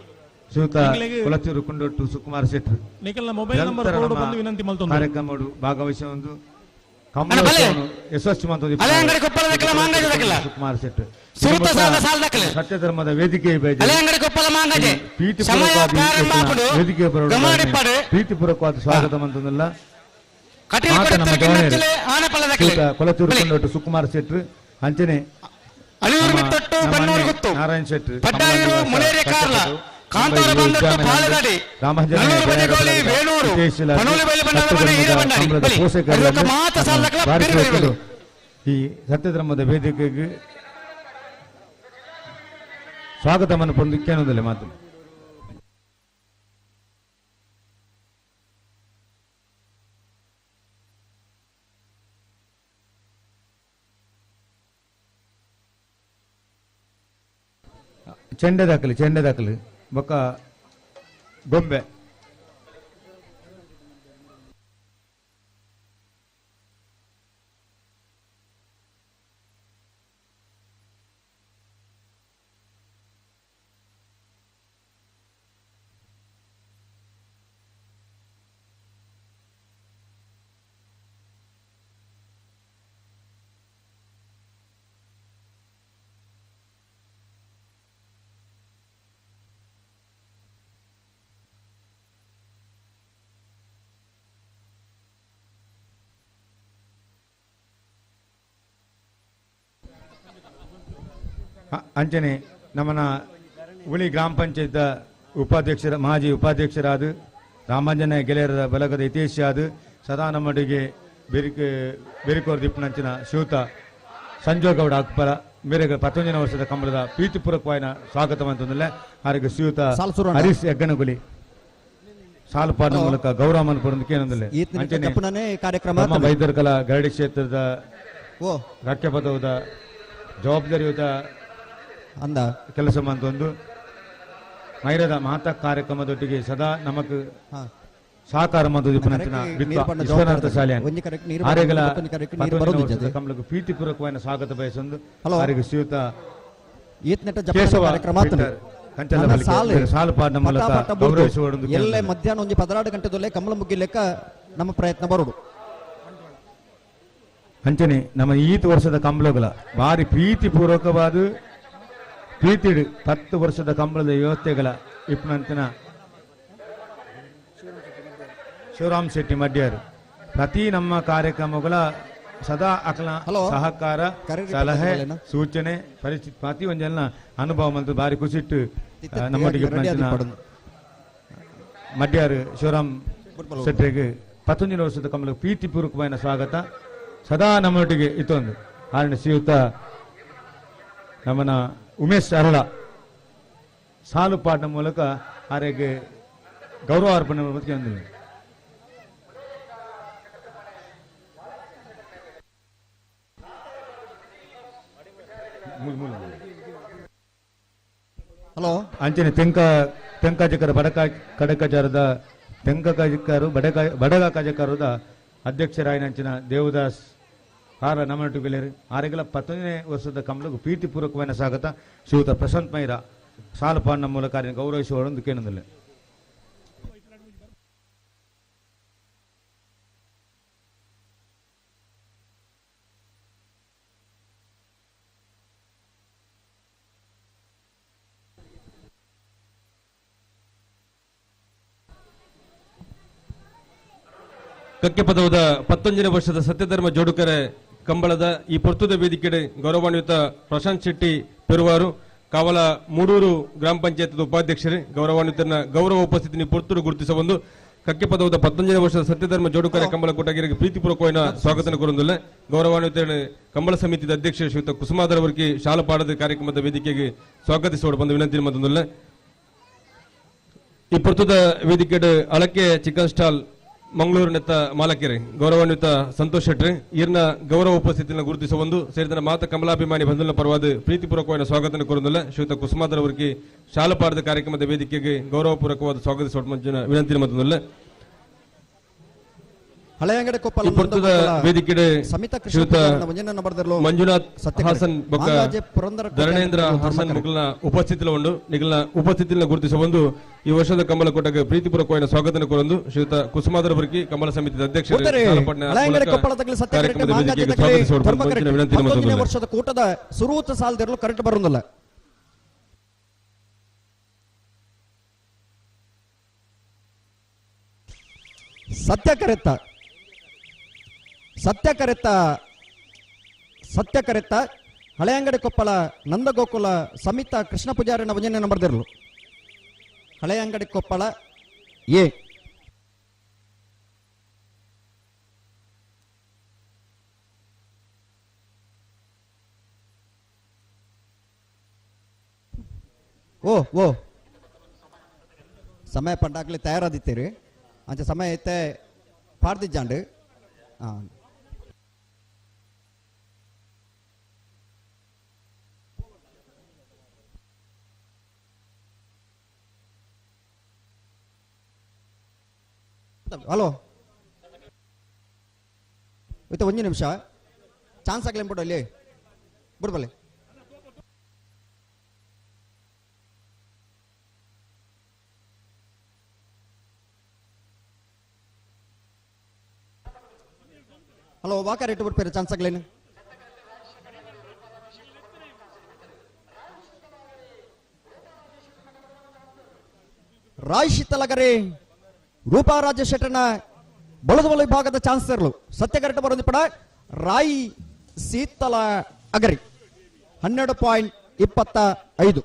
ಶ್ರೀಯುತ ನಿಖಿಲಿಗೆ ಕೊಳಚೂರು ಕುಂಡೊಟ್ಟು ಸುಕುಮಾರ್ ಶೆಟ್ಟಿ ನಿಖಿಲ್ನ ಮೊಬೈಲ್ ನಂಬರ್ ನಿರಂತರ ಕೊಡು ನಮ್ಮ ಬಂದು ವಿನಂತಿ ಮಲ್ತೊಂದು. ಕಾರ್ಯಕ್ರಮಡು ಭಾಗವಹಿಸಿ ಒಂದು ಕಮಲೋತ್ಸವವನ್ನು ಯಶಸ್ವಿ ಮಂತೊಂದು ಹಳೆಯಂಗಡಿ ಕೊಪ್ಪಳದಕ್ಕೆಲ್ಲ ಮಾಂಗಜದಕ್ಕೆಲ್ಲ. ಸುಕುಮಾರ್ ಶೆಟ್ಟಿ ಸುರುತ ಸಾಲ ಸಾಲದಕ್ಕೆಲ್ಲ. ಸತ್ಯ ಧರ್ಮದ ವೇದಿಕೆ ಹಳೆಯಂಗಡಿ ಕೊಪ್ಪಳ ಮಾಂಗಜೆ. ಸಮಯ ಪ್ರೀತಿಪೂರ್ವಕವಾಗಿ ಪ್ರಾರಂಭ ಆಪುಂಡು. ವೇದಿಕೆ ಗಮನಿಪ್ಪಡು. ಪ್ರೀತಿಪೂರ್ವಕವಾದ ಸ್ವಾಗತ ಮಂತೊಂದಲ್ಲ ಕಟೀಲು ಮಾತ ನಮ್ಮ ಕೊಡತ್ತರಿಗೆ ಗವರ್ನರ್ ಮೆಚ್ಚಲೆ ಆನೆಪಲ್ಲದಕ್ಕೆಲ್ಲ. ಶ್ರೀಯುತ ಕೊಳಚೂರು ಕೊಂಡೊಟ್ಟು ಸುಕುಮಾರ್ ಶೆಟ್ಟಿ ಅಂಚನೆ ಅಳಿಯೂರು ನಮ್ಮ- ಮಿತ್ತೊಟ್ಟು, ನಮ್ಮ ಬನ್ನೂರು ಅಣ್ಣೆ ಗುತ್ತು. ನಾರಾಯಣ್ ಶೆಟ್ಟಿ ಪಡ್ಡಾಯೂರು, ಕಮಲ ನಿವಾಸ, ಮುನೇರಿ ಕಾರ್ಲ, ಕಟ್ಟಪದು, ಕಾಂತಾರ ಮುಂಬೈ ಬಂದೊಟ್ಟು, ಉದ್ಯಾನವನ, ಪಾಳೆದಾಡಿ, ರಾಮಾಂಜನೇಯ ನಲ್ಲೂರು ಗೆಳೆಯರ ಬದಿಗೋಲಿ, ಬಳಗ, ವೇಣೂರು, ಹಿತೇಶ್ ಇಲಾಖೆ, ಪನೋಲಿ ಬೈಲು ಬಣ್ಣದ ಸತ್ಯ ಮನೆ, ಧರ್ಮದ ಹೀರಬಂಡಾರಿ. ಕಂಬಳದ ಬಲಿ. ಪೋಷಕರಲ್ಲಿ ಅದಕ್ಕೆ ಮಾತ ಸಾಲದಕ್ಕೆಲ್ಲ ಭಾರಿ ಬೇರೆ ಬೇರೆ ಪೋಷಕರು ಈ ಸತ್ಯಧರ್ಮದ ವೇದಿಕೆಗೆ ಸ್ವಾಗತವನ್ನು ಪಡೆದು ಕೇಳುವುದಿಲ್ಲ ಮಾತು. ಚೆಂಡೆ ದಾಖಲೆ, ಚೆಂಡೆ ದಾಖಲೆ ಬೊಕ್ಕ ಗೊಂಬೆ. ಅಂಚನೆ ನಮ್ಮನ ಉಳಿ ಗ್ರಾಮ ಪಂಚಾಯತ್ ಉಪಾಧ್ಯಕ್ಷರ ಮಾಜಿ ಉಪಾಧ್ಯಕ್ಷರಾದ ರಾಮಾಂಜನೇಯ ಗೆಳೆಯರ ಬಲಗದ ಹಿತೇಶಿ ಆದ ಸದಾ ನಮ್ಮಡಿಗೆ ಬೆರಿಕೆ ಬೆರಿಕೋರ್ ದಿಪ್ಪನಂಚಿನ ಶ್ರೀಯುತ ಸಂಜೋಗೌಡ ಅಕ್ಪರ ಮೇರೆಗೆ 19 ವರ್ಷದ ಕಂಬಳದ ಪ್ರೀತಿಪೂರ್ವಕವಾದ ಸ್ವಾಗತ ಅಂತಂದ್ರೆ ಆರಿಗೆ ಶ್ರೀಯುತ ಸಾಲ್ಸೂರಣ್ಣ. ಹರೀಶ್ ಯಗ್ಗನಗುಲಿ ಸಾಲುಪಾಡಿನ ಹಲೋ. ಮೂಲಕ ಗೌರವ ಪಡೆದಕ್ಕೆ ಏನಂದ್ರೆ ಈತನ ಅಂಚನೆ ಜಪ್ಪುನನೇ ಕಾರ್ಯಕ್ರಮ ನಮ್ಮ ಆತನ. ಬೈದರ್ಕಲ ಗರಡಿ ಕ್ಷೇತ್ರದ ಓ. ರಾಜ್ಯಪದವದ ಜವಾಬ್ದಾರಿಯುತ ಅಂದ ಕೆಲಸ ಮಂತೊಂದು ಮೈರದ ಮಹತ್ತ ಕಾರ್ಯಕ್ರಮದೊಟ್ಟಿಗೆ ಸದಾ ನಮಕ್ ಸಹಕಾರ ಮತ್ತು ಕರೆಕ್ಟ್ ನೀರು ಬಣ್ಣ ವಿಶ್ವನಾಥ ಜವಾಬ್ದಾರಿ. ಶಾಲೆ ಒಂಜಿ ಕರೆಕ್ಟ್ ನೀರು ಆರೆಗಳ ಬಣ್ಣ, ಮತ್ತೊಂದು ಕರೆಕ್ಟ್ ನೀರು 19 ಬರೋದು ವರ್ಷದ ಇಜ್ಜದೆ. ಕಂಬಳಕ್ಕೆ ಪ್ರೀತಿಪೂರ್ವಕವಾದ ಸ್ವಾಗತ ಬಯಸೊಂದು ಹಲೋ. ಆರೆಗೆ ಶ್ರೀಯುತ ಈತನೆಟ್ಟ ಜಪ್ಪುನ ಕೇಶವ ಕಾರ್ಯಕ್ರಮ ಆತನ. ಪೀಟರ್ ಕಂಚಲ ನನ್ನ ಬಲಿಕೆ ಸಾಲೆ ಸಾಲು ಪಾಡಿನ ಮೂಲಕ ಪಟಾಪಟ ಬುರ್ದು. ಗೌರವಿಸುವ ಎಲ್ಲೇ ಮಧ್ಯಾಹ್ನ ಒಂಜಿ 16 ಗಂಟೆದೊಲ್ಲೆ ಕಮಲ ಮುಗ್ಗಿ ಲೆಕ್ಕ ನಮ್ಮ ಪ್ರಯತ್ನ ಬರೋಡು. ಅಂಚನೆ ನಮ್ಮ ಈತ ವರ್ಷದ ಕಂಬಳಗಳ ಭಾರಿ ಪ್ರೀತಿಪೂರ್ವಕವಾದ ಪ್ರೀತಿಡು 10 ವರ್ಷದ ಕಂಬಳದ ವ್ಯವಸ್ಥೆಗಳ ಇಪ್ಪನಂತಿನ ಶಿವರಾಮ್ ಶೆಟ್ಟಿ ಮಡ್ಯಾರು ಪ್ರತಿ ನಮ್ಮ ಕಾರ್ಯಕ್ರಮಗಳ ಸದಾ ಅಕಲ ಸಹಕಾರ ಕರೆರಿ ಸಲಹೆ ಪತ್ರಗಳೇನ? ಸೂಚನೆ ಪರಿಸ್ಥಿತಿ ಪ್ರತಿ ಒಂಜೆಲ್ಲ ಅನುಭವ ಮತ್ತು ಭಾರಿ ಖುಷಿಟ್ಟು ನಮ್ಮೊಟ್ಟಿಗೆ ರೆಡಿ ಆದಿ ಇಪ್ಪನಂಚಿನ ಪಡೊಂದು. ಮಡ್ಯಾರು ಶಿವರಾಮ್ ಶೆಟ್ಟಿಗೆ 19 ವರ್ಷದ ಕಮಲ ಪ್ರೀತಿಪೂರ್ವಕವಾದ ಸ್ವಾಗತ ಸದಾ ನಮ್ಮೊಟ್ಟಿಗೆ ಇತ್ತೊಂದು ಆರಣ ಶ್ರೀಯುತ ನಮ್ಮನ ಉಮೇಶ್ ಅರಳ ಸಾಲು ಪಾಠ ಮೂಲಕ ಆರೆಗೆ ಗೌರವ ಅರ್ಪಣೆ ಮಾಡೋದಕ್ಕೆ ಒಂದು ಹಲೋ ಅಂಚನೆ ತೆಂಕ ತೆಂಕಾಜಕರ ಬಡಕ ಕಡಕಚಾರದ ತೆಂಕಕಾಜಕರು ಬಡಕ ಬಡಗ ಕಜಕರದ ಅಧ್ಯಕ್ಷರಾಯಿನಂಚಿನ ದೇವದಾಸ್ ಆರ ನಮ್ಮನಟ್ಟು ಆರೆಗಳ 19ನೇ ವರ್ಷದ ಕಂಬಳಗೂ ಪ್ರೀತಿಪೂರ್ವಕವಾದ ಸ್ವಾಗತ ಶ್ರೀಯುತ ಪ್ರಶಾಂತ್ ಮೈರ ಸಾಲಪಾನ್ನ ಮೂಲಕ ಗೌರವಿಸುವ ಕೇಳೋದಿಲ್ಲ. ಕಕ್ಕೆಪದವದ 19ನೇ ವರ್ಷದ ಸತ್ಯಧರ್ಮ ಜೋಡುಕರೆ ಕಂಬಳದ ಈ ಪೊರ್ತುದ ವೇದಿಕೆಡೆ ಗೌರವಾನ್ವಿತ ಪ್ರಶಾಂತ್ ಶೆಟ್ಟಿ ಪೆರುವಾರು ಕಾವಲ ಮೂಡೂರು ಗ್ರಾಮ ಪಂಚಾಯತ್ ಉಪಾಧ್ಯಕ್ಷರೇ ಗೌರವಾನ್ವಿತನ ಗೌರವ ಉಪಸ್ಥಿತಿ ಪೊರ್ತೂರು ಗುರುತಿಸ ಒಂದು ಕಕ್ಕೆಪದವದ 19ನೇ ವರ್ಷದ ಸತ್ಯಧರ್ಮ ಜೋಡುಕರೆ ಕಂಬಳ ಕೂಟಗಿರಿಗೆ ಪ್ರೀತಿಪೂರ್ವಕವಾದ ಸ್ವಾಗತ ಕೋರುವುದಿಲ್ಲ. ಗೌರವಾನ್ವಿತ ಕಂಬಳ ಸಮಿತಿಯ ಅಧ್ಯಕ್ಷ ಶ್ರೀಯುತ ಕುಸುಮಾಧರ್ ಅವರಿಗೆ ಶಾಲಪಾಡದ ಕಾರ್ಯಕ್ರಮದ ವೇದಿಕೆಗೆ ಸ್ವಾಗತಿಸುವ ಬಂದು ವಿನಂತಿ ಮತ್ತೊಂದಿಲ್ಲ. ಈ ಪೊರ್ತುದ ವೇದಿಕೆಡೆ ಅಳಕೆ ಚಿಕನ್ ಸ್ಟಾಲ್ ಮಂಗಳೂರಿನತ್ತ ಮಾಲಕಿರಿ ಗೌರವಾನ್ವಿತ ಸಂತೋಷ್ ಶೆಟ್ಟಿ ಈರ್ನ ಗೌರವ ಉಪಸ್ಥಿತಿಯನ್ನು ಗುರುತಿಸುವ ಒಂದು ಸೇರಿದ ಮಾತ ಕಮಲಾಭಿಮಾನಿ ಬಂಧುಗಳ ಪರವಾದ ಪ್ರೀತಿಪೂರ್ವಕವಾದ ಸ್ವಾಗತ ಕೋರುವುದಿಲ್ಲ. ಶ್ರೀಯುತ ಕುಸುಮಾಧರ್ ಅವರಿಗೆ ಶಾಲಪಾಡದ ಕಾರ್ಯಕ್ರಮದ ವೇದಿಕೆಗೆ ಗೌರವಪೂರ್ವಕವಾದ ಸ್ವಾಗತಿಸುವ ವಿನಂತಿ ಮತ್ತೊಂದಿಲ್ಲ. ವೇದಿಕೆಡೆ ಶ್ರೀಯುತ ಮಂಜುನಾಥ್ ಹಾಸನ್ ಬೊಕ್ಕ ಧರಣೇಂದ್ರ ಹಾಸನ್ ಮುಗ್ಲನ ಉಪಸ್ಥಿತಿಲ ಉಂಡು ನಿಗಲ್ನ ಉಪಸ್ಥಿತಿಯನ್ನು ಗುರುತಿಸುವ ಒಂದು ಈ ವರ್ಷದ ಕಮಲಕೋಟಕ್ಕೆ ಪ್ರೀತಿಪೂರ್ವಕವಾದ ಸ್ವಾಗತ ಕೋರಂದು ಶ್ರೀಯುತ ಕುಸುಮಾಧರ್ ಅವರಿಗೆ ಕಮಲ ಸಮಿತಿಯ ಅಧ್ಯಕ್ಷರು ವರ್ಷದ ಕೂಟದ ಸುರೂತ ಸಾಲದಿರಲು ಕರೆಕ್ಟ್ ಬರುವುದಿಲ್ಲ. ಸತ್ಯ ಕರೆತ್ತ ಸತ್ಯ ಕರೆತ್ತ ಸತ್ಯ ಕರೆತ್ತ ಹಳೆಯಂಗಡಿ ಕೊಪ್ಪಳ ನಂದಗೋಕುಲ ಸಮಿತ ಕೃಷ್ಣ ಪೂಜಾರಿನ ಒಂಜನೇ ನಂಬರ್ದಿರಲು ಹಳೆಯಂಗಡಿ ಕೊಪ್ಪಳ ಎ ಓ ಓ ಸಮಯ ಪಂಡಾಗ್ಲಿ ತಯಾರಾದಿತ್ತೀರಿ ಅಂಚೆ ಸಮಯ ಐತೆ ಪಾಡ್ದಿಜ್ಜಾಂಡು. ಹಾಂ ಹಲೋ ಇತ್ತ ಒಂದು ನಿಮಿಷ ಚಾನ್ಸ್ ಆಗಲಿ ಬಿಡು ಅಲ್ಲಿ ಬಿಡ್ಬಲ್ಲಿ. ಹಲೋ ವಾಕರ್ ಇಟ್ಟು ಬಿಡ್ಪೇರೆ ಚಾನ್ಸ್ ಆಗಲೇನು. ರಾಯ್ ಶೀತಲಗರೆ ರೂಪಾ ರಾಜ ಶೆಟ್ಟರ್ನ ಬಳದಬಲ ವಿಭಾಗದ ಚಾನ್ಸಲರ್ಲು ಸತ್ಯಗರಟ ಬರೋದು ಪಡ ರಾಯ್ ಶೀತಲ ಅಗರಿ 12.25.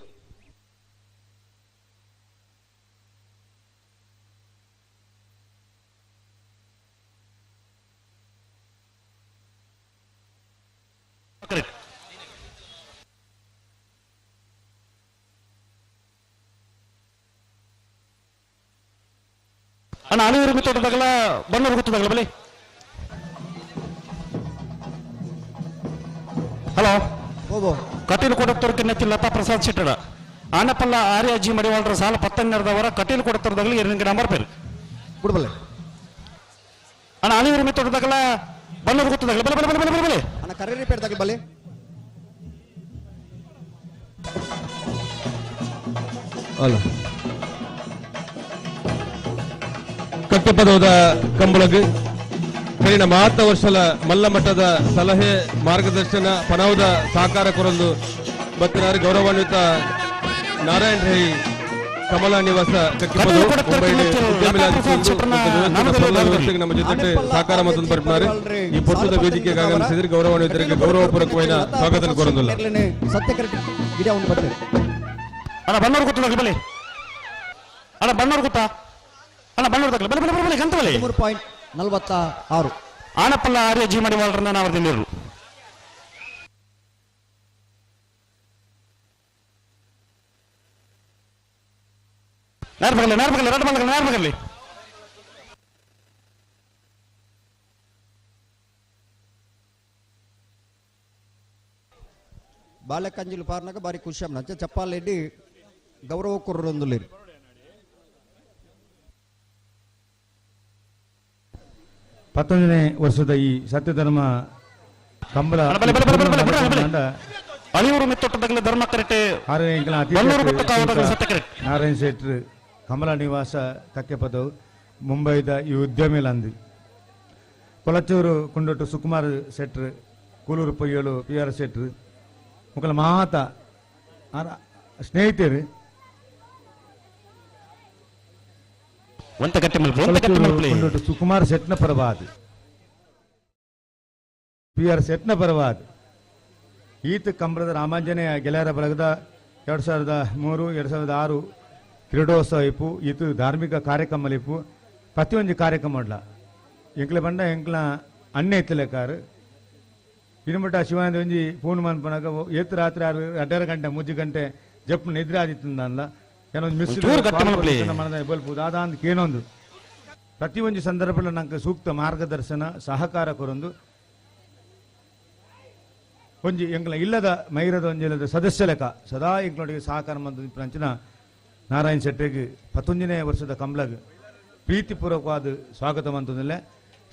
ಅಣ್ಣ ಅಳಿಯೂರು ಗುತ್ತೋಟದಾಗಲ ಬನ್ನೂರು ಗುತ್ತದಾಗಲ ಬಲಿ. ಹಲೋ ಕಟೀಲು ಕೊಡತ್ತೋರ್ಕೆ ನೆತ್ತಿ ಲತಾ ಪ್ರಸಾದ್ ಶೆಟ್ಟಡ ಆನಪಲ್ಲ ಆರ್ಯ ಜಿ ಮಡಿವಾಳರ ಸಾಲ 12 ಕಟೀಲು ಕೊಡತ್ತೋರ್ದಾಗಲಿ ಎರಡು ನಂಬರ್ ಪೇರು ಬಿಡ್ಬಲ್ಲೆ. ಅಣ್ಣ ಅಳಿಯೂರು ಮಿತ್ತೋಟದಾಗಲ ಬನ್ನೂರು ಗುತ್ತದಾಗಲ ಬಲೆ ಬಲೆ ಬಲೆ ಬಲೆ ಬಲೆ ಅಣ್ಣ ಕರೇರಿ ಪೇಟದಾಗಲಿ ಬಲೆ. ಅಲ್ಲ ಕಟ್ಟೆಪದವದ ಕಂಬಳಗ್ ಕರಿನ ಮಾತ ವರ್ಷಲ ಮಲ್ಲಮಠದ ಸಲಹೆ ಮಾರ್ಗದರ್ಶನ ಪನವದ ಸಹಕಾರ ಕೊರೊಂದು ಬತ್ತಿನಾರು ಗೌರವಾನ್ವಿತ ನಾರಾಯಣ ರೈ ಕಮಲಾ ನಿವಾಸ ನಮ್ಮ ಜೊತೆ ಸಹಕಾರ ಮತ್ತು ಬರ್ತಾರೆ ಈ ಪೊಟ್ಟದ ವೇದಿಕೆಗೆ ಆಗಮಿಸಿದರೆ ಗೌರವಾನ್ವಿತರಿಗೆ ಗೌರವಪೂರ್ವಕವಾದ ಸ್ವಾಗತ ಕೋರೊಂದಿಲ್ಲ. ಸತ್ಯ ಕರೆಕ್ಟ್ ಗಿಡ ಒಂದು ಬರ್ತದೆ. ಅಣ್ಣ ಬನ್ನೂರು ಗೊತ್ತದಾಗಲಿ ಬಲೆ. ಅಣ್ಣ ಬನ್ನೂರು ಗೊತ್ತಾ ಅಣ್ಣ ಬನ್ನೂರು ತಗಲಿ ಬಲೆ ಬಲೆ ಬಲೆ ಬಲೆ ಗಂತ ಬಲೆ. 3.46 ಆನಪಲ್ಲ ಆರ್ಯ ಜಿ ಮಡಿವಾಳರನ್ನ ನಾವು ನೀರು ನೇರ್ಬಗಲಿ ನೇರ್ಬಗಲಿ ರಡ್ ಬಲಗಲಿ ನೇರ್ಬಗಲಿ. ಬಾಲಕಂಜಿಲು ಪಾರ್ನಾಗ ಬಾರಿ ಖುಷಿ ಅಂಚೆ ಚಪ್ಪಾಲೆಡ್ಡಿ ಗೌರವ ಕೊರೊಂದುಲೇರು. 19ನೇ ವರ್ಷದ ಈ ಸತ್ಯಧರ್ಮ ಕಂಬಳ ಅಳಿಯೂರು ಮಿತ್ತೊಟ್ಟದಗಲ ಧರ್ಮ ಕರೆಕ್ಟ್ ನಾರಾಯಣ ಶೆಟ್ರು ಕಮಲ ನಿವಾಸ ಕಕ್ಕೆಪದವು ಮುಂಬೈದ ಈ ಉದ್ಯಮಿಲಂದು ಕೊಳಚೂರು ಕುಂಡೊಟ್ಟು ಸುಕುಮಾರ್ ಶೆಟ್ರು ಕೂಲೂರು ಪೊಯ್ಯೋಳು ಪಿ ಆರ್ ಶೆಟ್ರು ಮುಕಲ ಮಾತ ಸ್ನೇಹಿತರು ಕುಂಡೊಟ್ಟು ಸುಕುಮಾರ್ ಶೆಟ್ನ ಪರವಾದ ಪಿ ಆರ್ ಶೆಟ್ನ ಪರವಾದ ಈತ ಕಂಬಳದ ರಾಮಾಂಜನೇಯ ಗೆಳೆಯರ ಬಳಗದ 2003 2006 ಕ್ರೀಡೋತ್ಸವ ಇಪ್ಪು ಈತ ಧಾರ್ಮಿಕ ಕಾರ್ಯಕ್ರಮ ಇಪ್ಪು ಪ್ರತಿಯೊಂದು ಕಾರ್ಯಕ್ರಮ ಉಡ್ಲ ಎಂಕ್ಲೆ ಬಂಡ ಎಂಕ್ಲ ಅಣ್ಣೆ ಇತ್ತಲೆಕಾರು ಇರುಮಟ ಶಿವಾನಂದ ಒಂಜಿ ಫೋನ್ ಮನ್ಪನಾಗ ಏತ್ ರಾತ್ರಿ 6 2.5 ಗಂಟೆ 3 ಗಂಟೆ ಜಪ್ ನಿದ್ರೆ ಆದಿತ್ತಂದಲ್ಲ ಏನೊಂದು ಮಿಸ್ ಮನದ ಬಲ್ಪು ದಾದಾ ಅಂತ ಕೇನೊಂದು ಪ್ರತಿಯೊಂದು ಸಂದರ್ಭದಲ್ಲಿ ನಂಗೆ ಸೂಕ್ತ ಮಾರ್ಗದರ್ಶನ ಸಹಕಾರ ಕೊರೊಂದು ಒಂಜಿ ಎಂಕ್ಲ ಇಲ್ಲದ ಮೈರದ ಒಂಜಿ ಇಲ್ಲದ ಸದಸ್ಯ ಲೆಕ್ಕ ಸದಾ ಎಂಕ್ಲೊಟ್ಟಿಗೆ ಸಹಕಾರ ಮಂತ್ರ ನಾರಾಯಣ ಶೆಟ್ಟಿಗೆ 19ನೇ ವರ್ಷದ ಕಂಬ್ಲಗ್ ಪ್ರೀತಿಪೂರ್ವಕವಾದ ಸ್ವಾಗತ ಮಂತಂದಿಲ್ಲ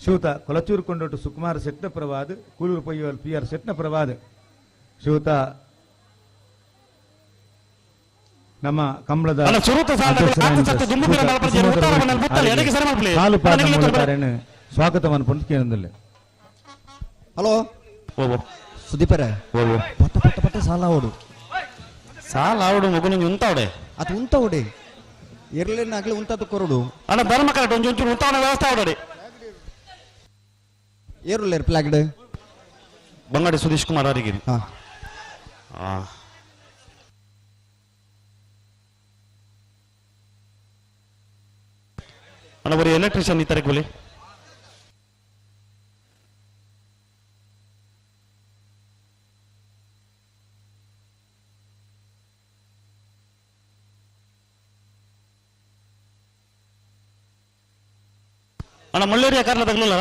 ಶಿವತ ಕೊಲಚೂರು ಕೊಂಡೊಟ್ಟು ಸುಕುಮಾರ್ ಶೆಟ್ನ ಪರವಾದ ಕೂಲೂರು ಪೊಯ್ಯೋಲ್ ಪಿ ಆರ್ ಶೆಟ್ನ ಪರವಾದ ಶಿವತ ನಮ್ಮ ಕಂಬಳದ ಸ್ವಾಗತ ಮನ್ಪುಂಡು ಕೇಂದ್ರದಲ್ಲಿ. ಹಲೋ ಸುದೀಪರೇ, ಪಟ್ಟ ಪಟ್ಟ ಪಟ್ಟ ಸಾಲ ಓಡು ಸಾಲ ಆವಡು ಮಗುನ ಉಂತಾವಡೆ ಅದು ಉಂತಾವಡೆ ಇರ್ಲೇನಾಗ್ಲಿ ಉಂತದ ಕೊರಡು ಅಣ್ಣ ಧರ್ಮ ಕರೆಕ್ಟ್ ಒಂಚೂರು ಒಂಚೂರು ಉಂತಾವಣ ವ್ಯವಸ್ಥೆ ಆವಡೆ ಏರುಲ್ಲೇರ್ ಪ್ಲಾಗ್ಡ್ ಬಂಗಾಡಿ ಸುಧೀಶ್ ಕುಮಾರ್ ಅವರಿಗೆ. ಅಣ್ಣ ಬರೀ ಎಲೆಕ್ಟ್ರಿಷಿಯನ್ ಈ ತಾರೀಕು ಬಲಿ ಅಣ್ಣ ಮಳ್ಳೇರಿಯ ಕಾರ್ಲ ತಗಲಿಲ್ಲ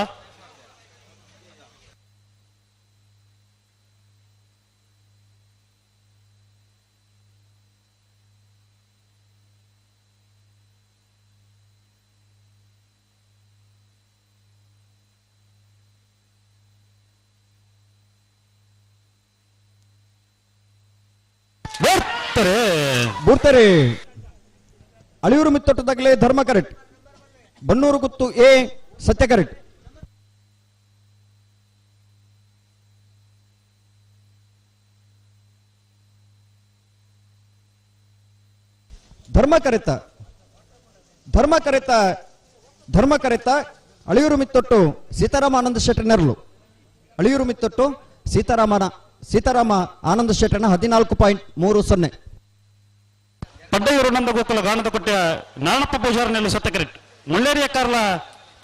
ಬರ್ತಾರೆ ಬರ್ತಾರೆ. ಅಳಿಯೂರು ಮಿತ್ತೊಟ್ಟದಾಗಲೇ ಧರ್ಮ ಕರೆಕ್ಟ್, ಬನ್ನೂರು ಗುತ್ತು ಎ ಸತ್ಯ ಕರೆಕ್ಟ್. ಧರ್ಮ ಕರೆತ ಧರ್ಮ ಕರೆತ ಧರ್ಮ ಕರೆತ ಅಳಿಯೂರು ಮಿತ್ತೊಟ್ಟು ಸೀತಾರಾಮ ಆನಂದ ಶೆಟ್ಟನರ್ಲು. ಅಳಿಯೂರು ಮಿತ್ತೊಟ್ಟು ಸೀತಾರಾಮ ಆನಂದ ಶೆಟ್ಟನ 14.30. ಪಡ್ಡೆಯೂರು ನಂದ ಗೋಕುಲ ಗಾನದ ಕೊಟ್ಟೆಯ ನಾರಣಪ್ಪ ಪೂಜಾರನೆಲ್ಲ ಸತ್ಯ ಕರೆಕ್ಟ್. ಮುಳ್ಳೇರಿಯ ಕಾರ್ಲ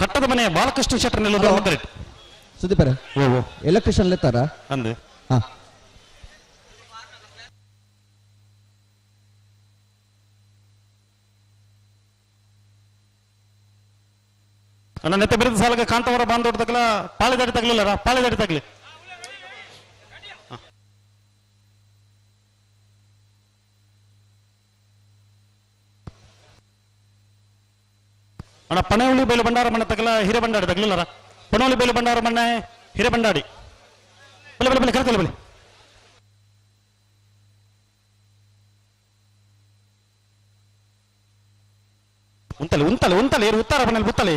ಕಟ್ಟದ ಮನೆ ಬಾಲಕೃಷ್ಣ ಶೆಟ್ಟರ್ನೆಲ್ಲ ಧರ್ಮ ಕರೆಕ್ಟ್. ಸುದೀಪರ ಎಲೆಕ್ಟ್ರಿಷಿಯನ್ ಲೆತ್ತಾರ ಅಂದೆ. ಹಾ ಅಣ್ಣ ನೆತ್ತ ಬಿರುದು ಸಾಲಗ ಕಾಂತವರ ಬಾಂಧವ್ರ ತಗಲ ಪಾಳೆದಾಡಿ ತಗಲಿಲ್ಲ ಪಾಳೆದಾಡಿ ತಗಲಿ. ಅಣ್ಣ ಪಣವಳಿ ಬೇಲು ಭಂಡಾರ ಮಣ್ಣೆ ತಗಲ ಹಿರೇಬಂಡಾಡಿ ತಗಲಿಲ್ಲ ಪಣವಳಿ ಬೇಲು ಭಂಡಾರ ಮಣ್ಣೆ ಹಿರೇಬಂಡಾಡಿ ಬಲೆ ಬಲೆ ಬಲೆ ಕರೆತಲೆ ಬಲೆ. ಉಂತಲೆ ಉಂತಲೆ ಉಂತಲೆ ಏರು ಉತ್ತರ ಮನೇಲಿ ಬುತ್ತಲೆ.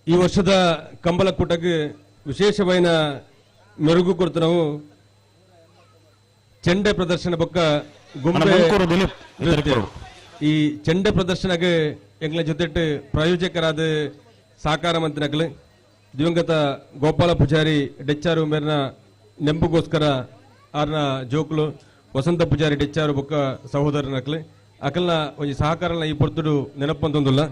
ಈ ವರ್ಷದ ಕಂಬಳಕೂಟಕ್ಕೆ ವಿಶೇಷವಾದ ಮೆರುಗು ಕೊಡ್ತು ನಾವು ಚೆಂಡೆ ಪ್ರದರ್ಶನ ಬೊಕ್ಕ ಗೊಂಬೆ ನೃತ್ಯ. ಈ ಚೆಂಡೆ ಪ್ರದರ್ಶನಕ್ಕೆ ಎಂಗ್ಲ ಜೊತೆಟ್ಟು ಪ್ರಾಯೋಜಕರಾದ ಸಹಕಾರ ಮಂತ್ರಿಗಳು ದಿವಂಗತ ಗೋಪಾಲ ಪೂಜಾರಿ ಡೆಚ್ಚಾರು ಮೇರಿನ ನೆಂಬುಗೋಸ್ಕರ ಆರ್ನ ಜೋಕುಲು ವಸಂತ ಪೂಜಾರಿ ಡೆಚ್ಚಾರು ಬೊಕ್ಕ ಸಹೋದರನಕ್ಲು ಅಕಲ್ನ ಒಂಜಿ ಸಹಕಾರನ ಈ ಪೊರ್ತುಡು ನೆನಪಂತೊಂದುಲ್ಲ.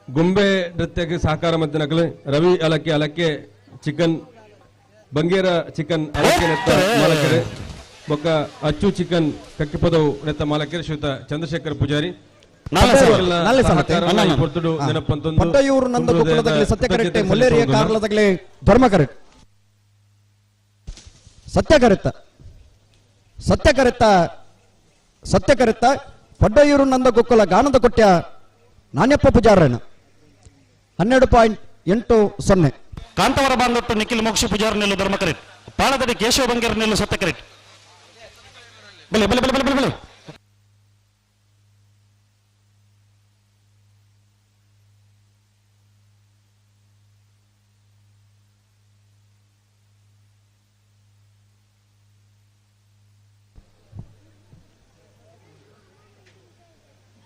ಗೊಂಬೆ ನೃತ್ಯಕ್ಕೆ ಸಹಕಾರ ಮಂತ್ರಿನಕ್ಲು ರವಿ ಅಲಕ್ಕೆ ಅಲಕ್ಕೆ ಚಿಕನ್ ಬಂಗೇರ ಚಿಕನ್ ಅಲಕ್ಕೆ ನೆತ್ತ ಮಾಲಕರು ಬೊಕ್ಕ ಅಚ್ಚು ಚಿಕನ್ ಕಕ್ಕಿಪದವು ನೆತ್ತ ಮಾಲಕರು ಶ್ರೀಯುತ ಚಂದ್ರಶೇಖರ್ ಪೂಜಾರಿ. ಪಟ್ಟಯೂರು ನಂದ ಗೋಕುಲದಾಗಲಿ ಸತ್ಯ ಕರೆಕ್ಟ್, ಮುಲ್ಲೇರಿಯ ಕಾರ್ಲದಾಗಲಿ ಧರ್ಮ ಕರೆಕ್ಟ್. ಸತ್ಯ ಕರೆತ್ತ ಸತ್ಯ ಕರೆತ್ತ ಸತ್ಯಕರಿತ ಪಡ್ಡಯೂರು ನಂದಗೊಕ್ಕಲ ಗಾನದ ಕೊಟ್ಯ ನಾಣ್ಯಪ್ಪ ಪೂಜಾರನ 12.80. ಕಾಂತವರ ಬಾಂಧೊಟ್ಟು ನಿಖಿಲ್ ಮೋಕ್ಷ ಪೂಜಾರ ನೆಲ್ಲು ಧರ್ಮಕರೆಟ್ ಪಾಳದಡಿ ಕೇಶವ ಬಂಗೇರ ನೆಲ್ಲು ಸತ್ಯಕರೆಟ್ ಬಲೆ ಬಲೆ ಬಲೆ ಬಲೆ ಬಲೆ ಬಲೆ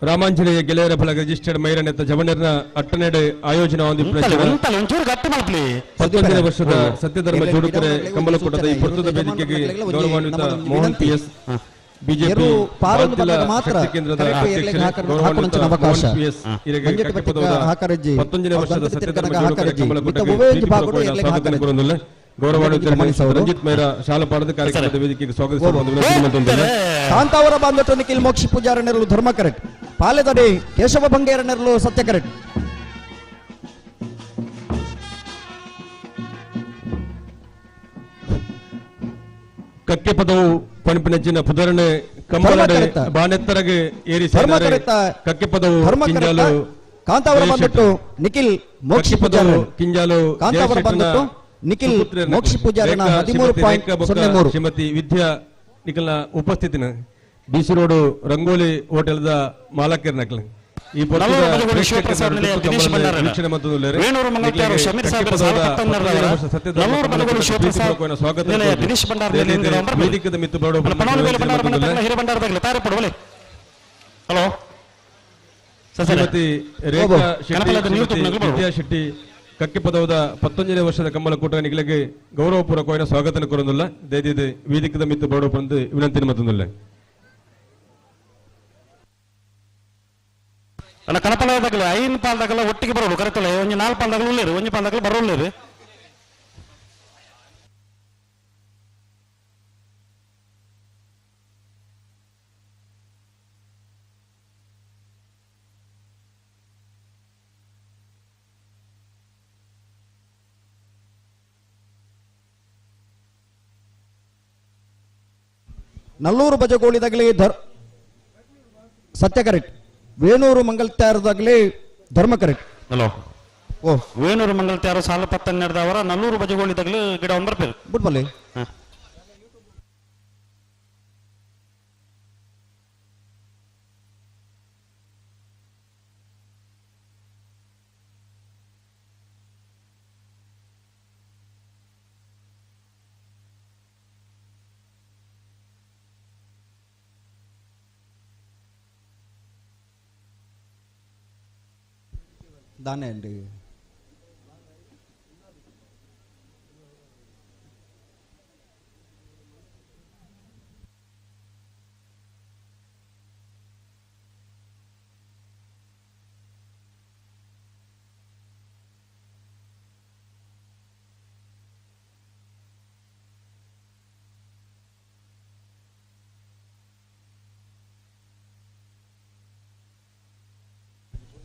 ರಾಮಾಂಜನೇಯ ಗೆಳೆಯರ ಫಲಕ ರಿಜಿಸ್ಟರ್ಡ್ ಮೈರನೆತ್ತ ಜವಣರ್ನ ಅಟ್ಟನೆಡೆ ಆಯೋಜನೆ ಹೊಂದಿ ವರ್ಷದ ಸತ್ಯಧರ್ಮ ಜೋಡುಕರೆ ಕಂಬಲಕೂಟದ ಈ ಪುರ್ತದ ವೇದಿಕೆಗೆ ಗೌರವಾನ್ವಿತ ಮೋಹನ್ ಪಿ ಎಸ್ ಬಿಜೆಪಿ ಶಕ್ತಿ ಕೇಂದ್ರದ ಅಧ್ಯಕ್ಷರು ಗೌರವಾನ್ವಿತ ಮೋಹನ್ ಪಿ ಎಸ್ ಇರೆಗೆ ಕಕ್ಕೆಪದವದ 19ನೇ ವರ್ಷದ ಸತ್ಯಧರ್ಮ ಜೋಡುಕರೆ ಕಂಬಲಕೂಟಕ್ಕೆ ಸ್ವಾಗತ ಕೋರುವುದಿಲ್ಲ. ಗೌರವಾನ್ವಿತ ರಂಜಿತ್ ಮೇರ ಶಾಲಾ ಪಾಠದ ಕಾರ್ಯಕ್ರಮದ ವೇದಿಕೆಗೆ ಸ್ವಾಗತಿಸುವ ಕಾಂತಾವರ ಬಾಂಧವ ನಿಖಿಲ್ ಮೋಕ್ಷ ಪೂಜಾರ ನೆರಳು ಧರ್ಮ ಕರೆಕ್ಟ್ ಪಾಲೆದಡಿ ಕೇಶವ ಬಂಗೇರ ನೆರಳು ಸತ್ಯ ಕರೆಕ್ಟ್. ಕಕ್ಕೆ ಪದವು ಪಣಪಿನಜ್ಜಿನ ಪುದರಣೆ ಕಂಬಲಡೆ ಬಾನೆತ್ತರಗೆ ಏರಿ ಕಕ್ಕೆ ಪದವು ಕಿಂಜಾಲು ಕಾಂತಾವರ ಬಂದಟ್ಟು ನಿಖಿಲ್ ಮೋಕ್ಷ ಪೂಜಾರ ಕಿಂಜಾಲು ಕಾಂತಾವರ ಬಂದಟ್ಟು ನಿಖಿಲ್ ಮೋಕ್ಷ ಪೂಜಾರನ 13.03. ಶ್ರೀಮತಿ ವಿದ್ಯಾ ನಿಖಲ್ನ ಉಪಸ್ಥಿತಿನ ಬಿಸಿ ರೋಡ್ ರಂಗೋಲಿ ಹೋಟೆಲ್ದ ಮಾಲಕರ ನಕಲ್ ಈ ಶ್ರೀಮತಿ ರೇಖಾ ಶೆಟ್ಟಿ ವಿದ್ಯಾ ಶೆಟ್ಟಿ ಕಕ್ಕೆಪದವದ 19ನೇ ವರ್ಷದ ಕಂಬಲಕೂಟ ನಿಗಳಿಗೆ ಗೌರವಪೂರ್ವಕವಾದ ಸ್ವಾಗತ ಕೋರುವುದಿಲ್ಲ. ದಯದಿದೆ ವೇದಿಕದ ಮಿತ್ತು ಬರಡು ಬಂದು ವಿನಂತಿ ಮತ್ತೊಂದಿಲ್ಲ. ಅಲ್ಲ ಕನಪಲದಾಗಲ 5 ಪಾಲ್ದಾಗಲ ಒಟ್ಟಿಗೆ ಬರೋಡು ಕರೆತಲೆ ಒಂಜಿ 4 ಪಾಲ್ದಾಗಲ ಉಳ್ಳೇರು ಒಂಜಿ ಪಾಲ್ದಾಗಲ ಬರೋಲ್ಲೇರು. ನಲ್ಲೂರು ಬಜಗೋಳಿದಾಗಲಿ ಸತ್ಯ ಕರೆಕ್ಟ್, ವೇಣೂರು ಮಂಗಲ್ತ್ಯಾರದಾಗಲಿ ಧರ್ಮ ಕರೆಕ್ಟ್. ಹಲೋ ಓ ವೇಣೂರು ಮಂಗಲ್ತ್ಯಾರ ಸಾಲ ಪತ್ತನ್ನೆರದವರ ನಲ್ಲೂರು ಬಜಗೋಳಿದಾಗಲಿ ಗಿಡ ಒಂಬರ್ಪೇರು ಬಿಟ್ಬಲ್ಲಿ. ದಾನೆ ಅಂడి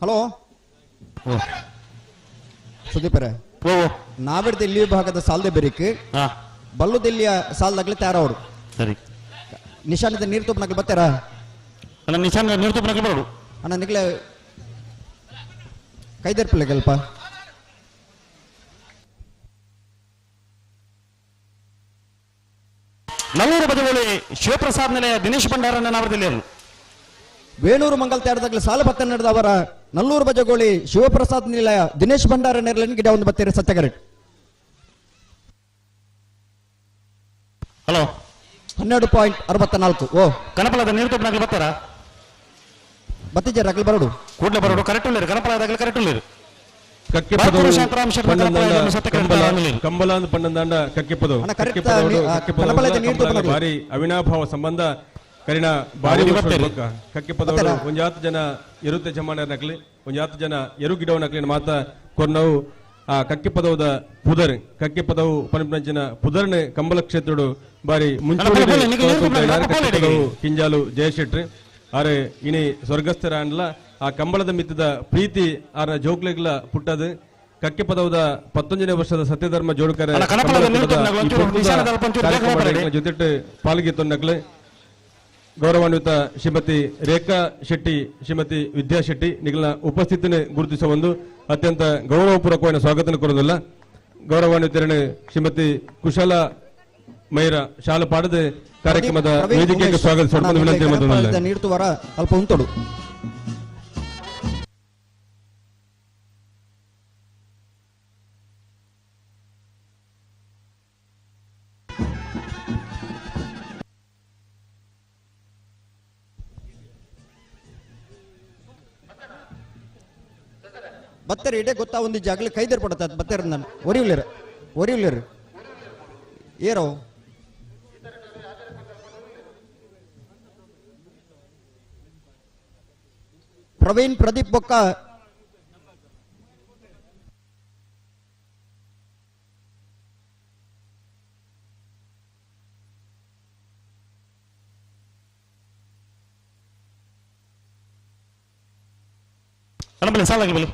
ಹಲೋ ಸುದೀಪರೇ, ನಾವಿಡ್ದ ಇಲ್ಲಿ ವಿಭಾಗದ ಸಾಲದೆ ಬೆರಿಕ್ ಬಲ್ಲುದೆಲ್ಲಿಯ ಸಾಲದಾಗ್ಲಿ ತಯಾರವರು. ಸರಿ, ನಿಶಾನದ ನೀರು ತುಪ್ಪನಾಗ್ಲಿ ಬರ್ತಾರ? ಅಲ್ಲ, ನಿಶಾನ ನೀರು ತುಪ್ಪನಾಗ್ಲಿ ಬರೋಡು ಅಣ್ಣ. ನಿಗ್ಲೆ ಕೈದರ್ಪಿಲ್ಲ ನಲ್ಲೂರು ಬದವಳಿ ಶಿವಪ್ರಸಾದ್ ನಿಲಯ ದಿನೇಶ್ ಭಂಡಾರನ್ನ ನಾವರದಲ್ಲಿ. ವೇಣೂರು ಮಂಗಲ್ ತಯಾರದಾಗಲಿ ಸಾಲ ಪತ್ತ ನಡೆದವರ ನಲ್ಲೂರು ಬಜಗೋಳಿ ಶಿವಪ್ರಸಾದ್ ನಿಲಯ ದಿನೇಶ್ ಭಂಡಾರ ನೆರಳಿನ ಗಿಡ ಒಂದು ಬತ್ತೀರಿ ಸತ್ಯಗರೆಟ್. ಹಲೋ 12.64. ಓ ಕನಪಲದ ನೀರು ತುಪ್ಪನಾಗ್ಲಿ ಬರ್ತಾರ? ಬತ್ತಿಜಾರ ಅಗಲಿ ಬರೋಡು ಕೂಡಲೇ ಬರೋಡು. Correct ಉಳ್ಳೇರು ಕನಪಲದಾಗಲಿ correct ಉಳ್ಳೇರು. ಕಂಬಲ ಪಣ್ಣಂದಾಂಡ ಕಕ್ಕೆಪದವು ಭಾರಿ ಅವಿನಾಭಾವ ಸಂಬಂಧ ಕರಿಣ ಬಾರಿ ಕಕ್ಕೆಪದವರು ಒಂಜಾತು ಜನ ಎರುತ್ತೆ ಜಮಾನ ನಕಲಿ ಒಂಜಾತು ಜನ ಎರು ಗಿಡವ ನಕಲಿ ಮಾತ ಕೊರ್ನವು ಆ ಕಕ್ಕೆಪದವದ ಪುದರ್ ಕಕ್ಕೆಪದವು ಪನಪನಂಚಿನ ಪುದರ್ನೆ ಕಂಬಲ ಕ್ಷೇತ್ರಡು ಬಾರಿ ಮುಂಚೂಣಿ ಕಿಂಜಾಲು ಜಯಶೆಟ್ರಿ ಆರೆ ಇನಿ ಸ್ವರ್ಗಸ್ಥರ ಅನ್ಲ ಆ ಕಂಬಳದ ಮಿತ್ತದ ಪ್ರೀತಿ ಆರ ಜೋಕ್ಲೆಗ್ಲ ಪುಟ್ಟದು. ಕಕ್ಕೆಪದವದ 19ನೇ ವರ್ಷದ ಸತ್ಯಧರ್ಮ ಜೋಡುಕರ ಜೊತೆ ಪಾಲ್ಗೆ ತೊಂದಕ್ಲೆ ಗೌರವಾನ್ವಿತ ಶ್ರೀಮತಿ ರೇಖಾ ಶೆಟ್ಟಿ, ಶ್ರೀಮತಿ ವಿದ್ಯಾ ಶೆಟ್ಟಿ ನಿಗಲ ಉಪಸ್ಥಿತಿನ ಗುರುತಿಸುವ ಒಂದು ಅತ್ಯಂತ ಗೌರವಪೂರ್ವಕವಾದ ಸ್ವಾಗತ ಕೋರುವುದಿಲ್ಲ. ಗೌರವಾನ್ವಿತರನ್ನು ಶ್ರೀಮತಿ ಕುಶಲ ಮೈರ ಶಾಲ ಪಾಡದ ಕಾರ್ಯಕ್ರಮದ ವೇದಿಕೆಗೆ ಸ್ವಾಗತಿಸಿಕೊಂಡು ವಿನಂತಿ ಮಾಡುತ್ತೇನೆ. ನೀಡುತ್ತವರ ಅಲ್ಪ ಉಂಟು. ಬತ್ತರ ಇಡೇ ಗೊತ್ತಾ ಒಂದು ಜಾಗಲಿ ಕೈದರ್ ಪಡತ್ತ ಬತ್ತರ ನಾನು ಒರಿಯುಲೇರು ಒರಿಯುಲೇರು ಏರೋ ಪ್ರವೀಣ್ ಪ್ರದೀಪ್ ಬೊಕ್ಕ ಸಾಲಾಗಿ ಬಲಿ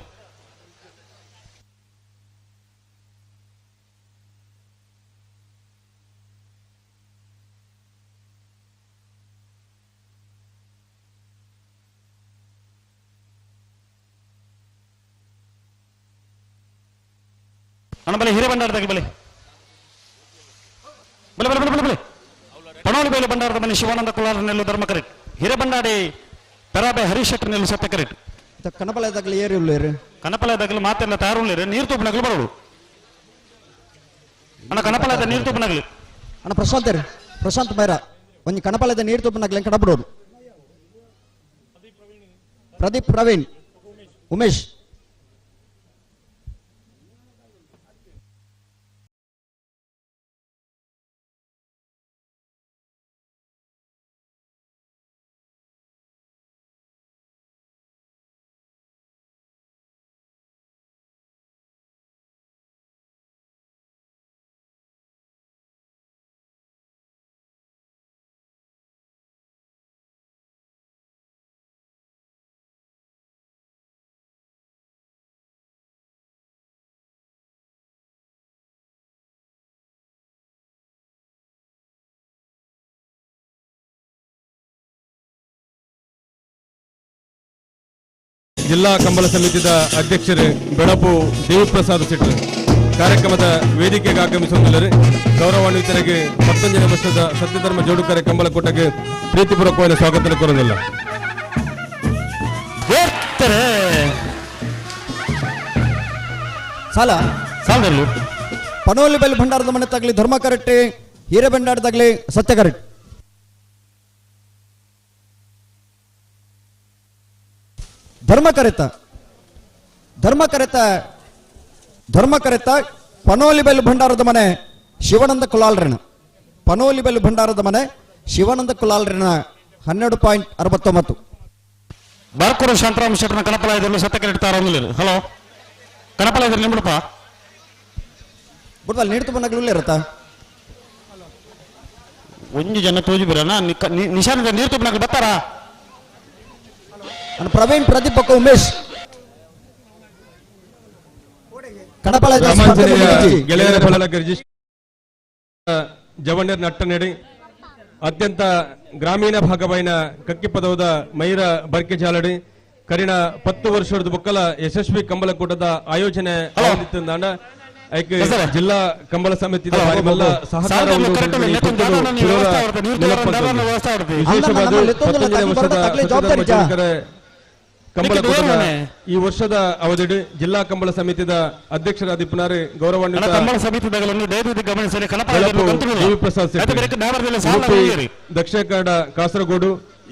ಅಣ್ಣ ಬಲೆ ಹಿರೇಬಂಡಾರದಾಗಿ ಬಲೆ ಬಲೆ ಬಲೆ ಬಲೆ ಬಲೆ ಬಲೆ ಪಣೋಲಿ ಬೇಲೆ ಭಂಡಾರದ ಮನೆ ಶಿವಾನಂದ ಕುಲಾರ ನೆಲ್ಲು ಧರ್ಮ ಕರೆಕ್ಟ್ ಹಿರೇಬಂಡಾಡಿ ಪೆರಾಬೆ ಹರೀಶ್ ಶೆಟ್ಟಿ ನೆಲ್ಲು ಸತ್ಯ ಕರೆಕ್ಟ್ ಕನಪಲದಾಗಲಿ ಏರಿ ಉಳ್ಳೇರು ಕನಪಲದಾಗಲಿ ಮಾತೆಲ್ಲ ತಯಾರು ನೀರು ತೂಪನಗಲು ಬರೋಡು ಅಣ್ಣ ಕನಪಲದ ನೀರು ತೂಪನಗಲಿ ಅಣ್ಣ ಪ್ರಶಾಂತ್ ಪ್ರಶಾಂತ್ ಮೈರ ಒಂದು ಕನಪಲದ ನೀರು ತೂಪನಗಲಿ ಕಡಬಿಡೋರು ಪ್ರದೀಪ್ ಪ್ರವೀಣ್ ಉಮೇಶ್ ಜಿಲ್ಲಾ ಕಂಬಳ ಸಮಿತಿಯ ಅಧ್ಯಕ್ಷರು ಬೆಳಪು ದೇವಪ್ರಸಾದ್ ಶೆಟ್ಟಿ ಕಾರ್ಯಕ್ರಮದ ವೇದಿಕೆಗೆ ಆಗಮಿಸುತ್ತಿದ್ದಾರೆ. ಗೌರವಾನ್ವಿತರಿಗೆ 19ನೇ ವರ್ಷದ ಸತ್ಯಧರ್ಮ ಜೋಡುಕರೆ ಕಂಬಳಕೂಟಕ್ಕೆ ಪ್ರೀತಿಪೂರ್ವಕವಾದ ಸ್ವಾಗತ ಕೋರುವುದಿಲ್ಲ. ಸಾಲ ಪನೋಲಿ ಬೈಲ್ ಭಂಡಾರದ ಮನೆ ತಗಲಿ ಧರ್ಮ ಕರೆಟ್ಟಿ ಹಿರೇಬಂಡಾರದಾಗಲಿ ಸತ್ಯ ಕರೆಕ್ಟ್ ಧರ್ಮ ಕರೆತ ಧರ್ಮ ಕರೆತ ಧರ್ಮ ಕರೆತ ಪನೋಲಿಬೆಲ್ ಭಂಡಾರದ ಮನೆ ಶಿವಾನಂದ ಕುಲಾಲ್ರನ ಪನೋಲಿಬೆಲ್ ಭಂಡಾರದ ಮನೆ ಶಿವಾನಂದ ಕುಲಾಲ್ರನ 12.69. ಬಾರ್ಕೂರು ಶಾಂತರಾಮ್ ಶೆಟ್ಟನ ಕನಪಲ ಇದನ್ನು ಸತ್ಯ ಇಡ್ತಾರ. ಹಲೋ ಕನಪಲ ಇದ್ರೆ ನಿಮ್ಬಿಡಪ್ಪ ಬಿಡ್ವಲ್ಲ ನೀಡ್ತು ಬಂದಾಗಲೂ ಇರುತ್ತಾ ಒಂದು ಜನ ತೋಜಿ ಬಿರನ ನಿಶಾನದ ನೀರು ತುಪ್ಪನಾಗಲಿ ಬರ್ತಾರಾ. ಪ್ರವೀಣ್ ಪ್ರದೀಪ್ ಉಮೇಶ್ ಗೆಳೆಯರ ಬಳಗ ಜವಣ್ಯರ ನಟ್ಟನೆಡಿ ಅತ್ಯಂತ ಗ್ರಾಮೀಣ ಭಾಗವಾಯಿನ ಕಕ್ಕಿಪದವದ ಮೈರ ಬರ್ಕೆ ಜಾಲಡಿ ಕರಿಣ 10 ವರ್ಷದ ಬೊಕ್ಕಲ ಯಶಸ್ವಿ ಕಂಬಳಕೂಟದ ಆಯೋಜನೆ ಜಿಲ್ಲಾ ಕಂಬಳ ಸಮಿತಿ ಸಹಕಾರ ಕಂಬಳಕೂಟದ ಈ ವರ್ಷದ ಅವಧಿಡಿ ಜಿಲ್ಲಾ ಕಂಬಳ ಸಮಿತಿಯ ಅಧ್ಯಕ್ಷರಾದ ಪುನಾರಿ ಗೌರವಾನ್ವಿತ ದೇವಿಪ್ರಸಾದ್ ಶೆಟ್ಟಿ, ದಕ್ಷಿಣ ಕನ್ನಡ ಕಾಸರಗೋಡು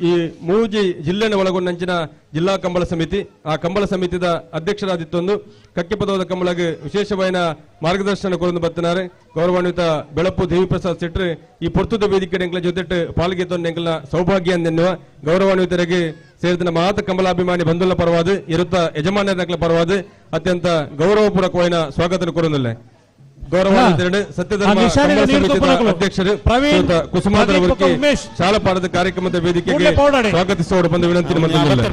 ಈ ಮೂಜಿ ಜಿಲ್ಲೆನ ಒಳಗೊಂಡಂಚಿನ ಜಿಲ್ಲಾ ಕಂಬಳ ಸಮಿತಿ ಆ ಕಂಬಳ ಸಮಿತಿಯ ಅಧ್ಯಕ್ಷರಾದಿತ್ತೊಂದು ಕಕ್ಕಿಪದವದ ಕಂಬಳಗೆ ವಿಶೇಷವಾದ ಮಾರ್ಗದರ್ಶನ ಕೊರೊಂದು ಬತ್ತಿನಾರೆ ಗೌರವಾನ್ವಿತ ಬೆಳಪು ದೇವಿಪ್ರಸಾದ್ ಶೆಟ್ಟಿ ಈ ಪೊರ್ತುದ ವೇದಿಕೆ ಎಂಕಲ ಜೊತೆಟ್ ಪಾಲ್ಗೆತ್ತೊಂದು ಎಂಕಲ್ನ ಸೌಭಾಗ್ಯ ಎಂದೆನ್ನುವ ಗೌರವಾನ್ವಿತರಿಗೆ ಸೇರಿದ ಮಾತ ಕಂಬಳಾಭಿಮಾನಿ ಬಂಧುಲ ಪರವಾದ ಇರುತ್ತ ಯಜಮಾನರ ಪರವಾದ ಅತ್ಯಂತ ಗೌರವಪೂರ್ವಕವಾದ ಸ್ವಾಗತ ಕೊರೊಂದಿಲ್ಲ. ಗೌರವಾನ್ವಿತರು ಸತ್ಯಧರ್ಮ ಕಂಬಳ ಸಮಿತಿಯ ಅಧ್ಯಕ್ಷರು ಕುಸುಮಾಧರ ಶಾಲಪಾಡದ ಕಾರ್ಯಕ್ರಮದ ವೇದಿಕೆಗೆ ಸ್ವಾಗತಿಸುವವರು ಬಂದು ವಿನಂತಿ ಮಾಡಿದ್ದಾರೆ.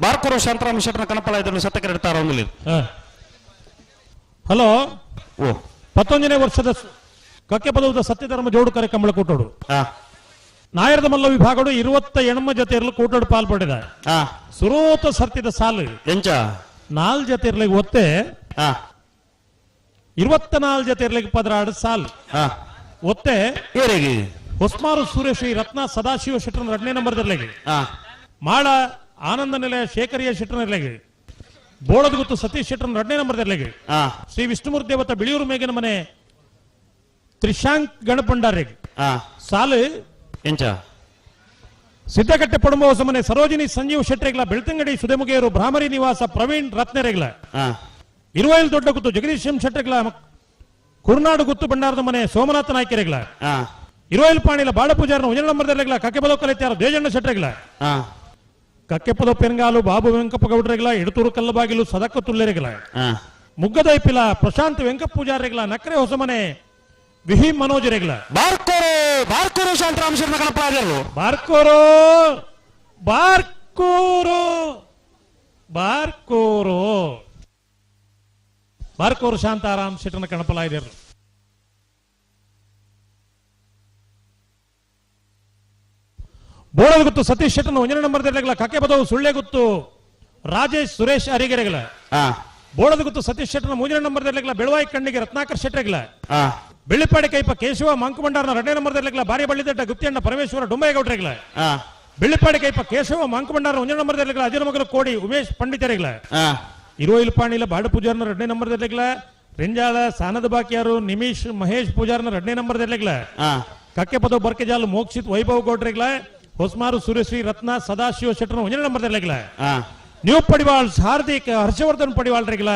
ಬಾರ್ಕೂರು ಶಾಂತರಾಮ್ ಶೆಟ್ಟನ ಕನಪಲ ಇದನ್ನು ಸತ್ಯಕ್ಕೆ ಇಡ್ತಾರ. ಹಲೋ 19ನೇ ವರ್ಷದ ಕಕ್ಕೆ ಪದವದ ಸತ್ಯಧರ್ಮ ಜೋಡುಕರೆ ಕಂಬಳ ಕೂಟೋಡು ನಾಯರದ ಮಲ್ಲ ವಿಭಾಗಡು 28 ಜೊತೆ ಇರಲು ಕೂಟೋಡು ಪಾಲ್ಪಟ್ಟಿದ ಸುರೋತ ಸರ್ತಿದ ಸಾಲು ಎಂಚ 4 ಜೊತೆ ಇರ್ಲಿಗೆ ಒತ್ತೆ 24 ಜೊತೆ ಇರ್ಲಿಗೆ 16 ಸಾಲು ಒತ್ತೆ ಹೊಸ್ಮಾರು ಸೂರ್ಯಶ್ರೀ ರತ್ನ ಸದಾಶಿವ ಶೆಟ್ಟರ್ 2ನೇ ನಂಬರ್ ಇರ್ಲಿಗೆ ಮಾಳ ಆನಂದ ನಿಲಯ ಶೇಖರಿಯ ಶೆಟ್ಟರ್ ಇರ್ಲಿಗೆ ಬೋಳದ ಗುತ್ತು ಸತೀಶ್ ಶೆಟ್ಟರ್ 2ನೇ ನಂಬರ್ ಇರ್ಲಿಗೆ ಶ್ರೀ ವಿಷ್ಣುಮೂರ್ತಿ ದೇವತ ಬಿಳಿಯೂರು ಮೇಗಿನ ಮನೆ ತ್ರಿಶಾಂಕ್ ಗಣಪಂಡಾರಿಗೆ ಸಾಲು ಎಂಚ ಸಿದ್ದಕಟ್ಟೆ ಪಡುಂಬ ಹೊಸಮನೆ ಸರೋಜಿನಿ ಸಂಜೀವ್ ಶೆಟ್ಟರೆಗ್ಲ ಬೆಳ್ತಂಗಡಿ ಸುಧೆಮುಗೇರು ಭ್ರಾಮರಿ ನಿವಾಸ ಪ್ರವೀಣ್ ರತ್ನರೆಗ್ಲ ಇರುವೈಲ್ ದೊಡ್ಡ ಗುತ್ತು ಜಗದೀಶ್ ಎಂ ಶೆಟ್ಟರೆಗ್ಲ ಕುರ್ನಾಡು ಗುತ್ತು ಭಂಡಾರದ ಮನೆ ಸೋಮನಾಥ ನಾಯ್ಕರೆಗ್ಲ ಇರುವೈಲ್ ಪಾಣಿಲ ಬಾಳಪೂಜಾರನ ಒಂಜನ ನಂಬರ್ದೆಗ್ಲ ಕಕ್ಕೆಬಲೋ ಕಲಿತ್ಯಾರ ದೇಜಣ್ಣ ಶೆಟ್ಟರೆಗ್ಲ ಕಕ್ಕೆಪದ ಪೆನ್ಗಾಲು ಬಾಬು ವೆಂಕಪ್ಪ ಗೌಡ್ರೆಗ್ಲ ಇಡತೂರು ಕಲ್ಲಬಾಗಿಲು ಸದಕ್ಕ ತುಲ್ಲೆರೆಗ್ಲ ಮುಗ್ಗದೈಪಿಲ ಪ್ರಶಾಂತ್ ವೆಂಕಪ್ಪ ಪೂಜಾರೆಗ್ಲ ನಕ್ರೆ ಹೊಸಮನೆ ವಿಹಿ ಮನೋಜ್ ರೆಗ್ಲ ಬಾರ್ಕೋರು ಬಾರ್ಕೋರು ಶಾಂತರಾಮ್ ಶರ್ಮ ಕಣಪ್ಪ ಬಾರ್ಕೋರು ಬಾರ್ಕೋರು ಬಾರ್ಕೋರು ಬಾರ್ಕೋರು ಶಾಂತಾರಾಮ್ ಶೆಟ್ಟನ ಕಣಪಲಾಯಿದರು. ಬೋಳದ ಗುತ್ತು ಸತೀಶ್ ಶೆಟ್ಟನ ಒಂದನೇ ನಂಬರ್ ದೆರ್ಲೆಗ್ಲ ಕಕ್ಕೆ ಬದವು ಸುಳ್ಳೆ ಗುತ್ತು ರಾಜೇಶ್ ಸುರೇಶ್ ಅರಿಗೆರೆಗ್ಲ ಬೋಳದ ಗುತ್ತು ಸತೀಶ್ ಶೆಟ್ಟನ ಮೂರನೇ ನಂಬರ್ ದೆರ್ಲೆಗ್ಲ ಬೆಳವಾಯಿ ಕಣ್ಣಿಗೆ ರತ್ನಾಕರ್ ಶೆಟ್ಟರೆಗ್ಲ ಬೆಳ್ಳಿಪಾಡಿ ಕೈಪ ಕೇಶವ ಮಂಕುಬಂಡಾರನ 2ನೇ ನಂಬರ್ ದೆರ್ಲೆಗ್ಲ ಬಾರಿ ಬಳ್ಳಿದಡ್ಡ ಗುತ್ತಿಯಣ್ಣ ಪರಮೇಶ್ವರ ಡೊಂಬೈಗೌಡ್ರೆಗ್ಲ ಬೆಳ್ಳಿಪಾಡಿ ಕೈಪ ಕೇಶವ ಮಂಕುಬಂಡಾರ 1ನೇ ನಂಬರ್ ದೆರ್ಲೆಗ್ಲ ಅಜನಮಗಲ ಕೋಡಿ ಉಮೇಶ್ ಪಂಡಿತರೆಗ್ಲ ಇರೋಯಿಲ್ ಪಾಣಿಲ ಬಾಡ ಪೂಜಾರನ 2ನೇ ನಂಬರ್ ದೆರ್ಲೆಗ್ಲ ರೆಂಜಾಳ ಸಾನದ ಬಾಕಿಯಾರು ನಿಮಿಷ್ ಮಹೇಶ್ ಪೂಜಾರನ 2ನೇ ನಂಬರ್ ದೆರ್ಲೆಗ್ಲ ಕಕ್ಕೆ ಪದವು ಬರ್ಕೆಜಾಲು ಮೋಕ್ಷಿತ್ ವೈಭವ್ ಗೌಡ್ರೆಗ್ಲ ಹೊಸ್ಮಾರು ಸೂರ್ಯಶ್ರೀ ರತ್ನ ಸದಾಶಿವ ಶೆಟ್ಟರ್ 1ನೇ ನಂಬರ್ ದೆರ್ಲೆಗ್ಲ ನ್ಯೂ ಪಡಿವಾಳ್ ಹಾರ್ದಿಕ್ ಹರ್ಷವರ್ಧನ್ ಪಡಿವಾಳ್ರೆಗ್ಲ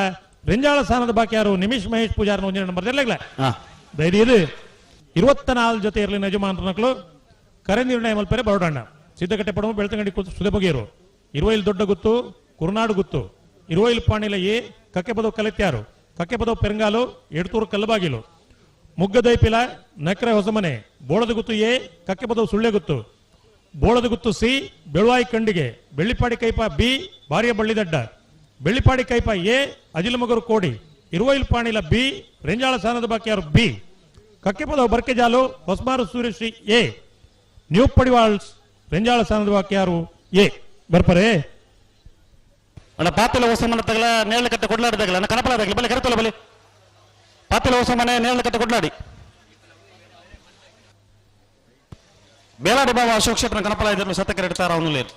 ರೆಂಜಾಳ ಸಾನದ ಬಾಕಿಯಾರು ನಿಮಿಷ್ ಮಹೇಶ್ ಪೂಜಾರನ 1ನೇ ನಂಬರ್ ದೆರ್ಲೆಗ್ಲ ಧೈರ್ಯ ಇದು 24 ಜೊತೆ ಇರಲಿ ಯಜಮಾನರ ಮಕ್ಕಳು ಕರೆ ನಿರ್ಣಯ ಮಲ್ಪರೆ ಬರೋಡಣ್ಣ ಸಿದ್ದಕಟ್ಟೆ ಪಡಮ ಬೆಳ್ತಂಗಡಿ ಸುಧೆಬಗೇರು ಇರುವೈಲ್ ದೊಡ್ಡ ಗುತ್ತು ಕುರುನಾಡು ಗುತ್ತು ಇರುವೈಲ್ ಪಾಣಿಲ ಎ ಕಕ್ಕೆಪದವು ಕಲೆತ್ಯಾರು ಕಕ್ಕೆಪದವು ಪೆರಂಗಾಲು ಎಡ್ತೂರು ಕಲ್ಲಬಾಗಿಲು ಮುಗ್ಗದೈಪಿಲ ನಕ್ರೆ ಹೊಸಮನೆ ಬೋಳದ ಗುತ್ತು ಎ ಕಕ್ಕೆಪದವು ಸುಳ್ಳೆ ಗುತ್ತು ಬೋಳದ ಗುತ್ತು ಸಿ ಬೆಳುವಾಯಿ ಕಂಡಿಗೆ ಬೆಳ್ಳಿಪಾಡಿ ಕೈಪ ಬಿ ಬಾರಿಯ ಬಳ್ಳಿದಡ್ಡ ಬೆಳ್ಳಿಪಾಡಿ ಕೈಪ ಎ ಅಜಿಲಮಗರು ಕೋಡಿ ಇರುವೈಲ್ ಪಾಣಿಲ ಬಿ ರೆಂಜಾಳ ಸಾನದ ಬಾಕಿಯಾರು ಬಿ ಕಕ್ಕೆಪದವು ಬರ್ಕೆಜಾಲು ಹೊಸ್ಮಾರು ಸೂರ್ಯಶ್ರೀ ಎ ನ್ಯೂ ಪಡಿವಾಳ್ಸ್ ರೆಂಜಾಳ ಸಾನದ ಬಾಕಿಯಾರು ಎ ಬರ್ಪರೆ ಅಣ್ಣ ಪಾತಿಲ ಹೊಸಮನೆ ತಗಲ ನೇರಳಕಟ್ಟೆ ಕೊಡ್ಲಾಡಿ ತಗಲ ಅಣ್ಣ ಕನಪಲ ತಗಲ ಬಲೆ ಕರೆತಲ್ಲ ಬಲೆ ಪಾತಿಲ ಹೊಸಮನೆ ನೇರಳಕಟ್ಟೆ ಕೊಡ್ಲಾಡಿ ಬೇಲಾಡಿ ಬಾಬಾ ಅಶೋಕ್ ಶೆಟ್ಟರ್ ಕನಪಲ ಇದ್ದರು ಸತಕರ ಇಡ್ತಾರ ಅವನು ಲೇರು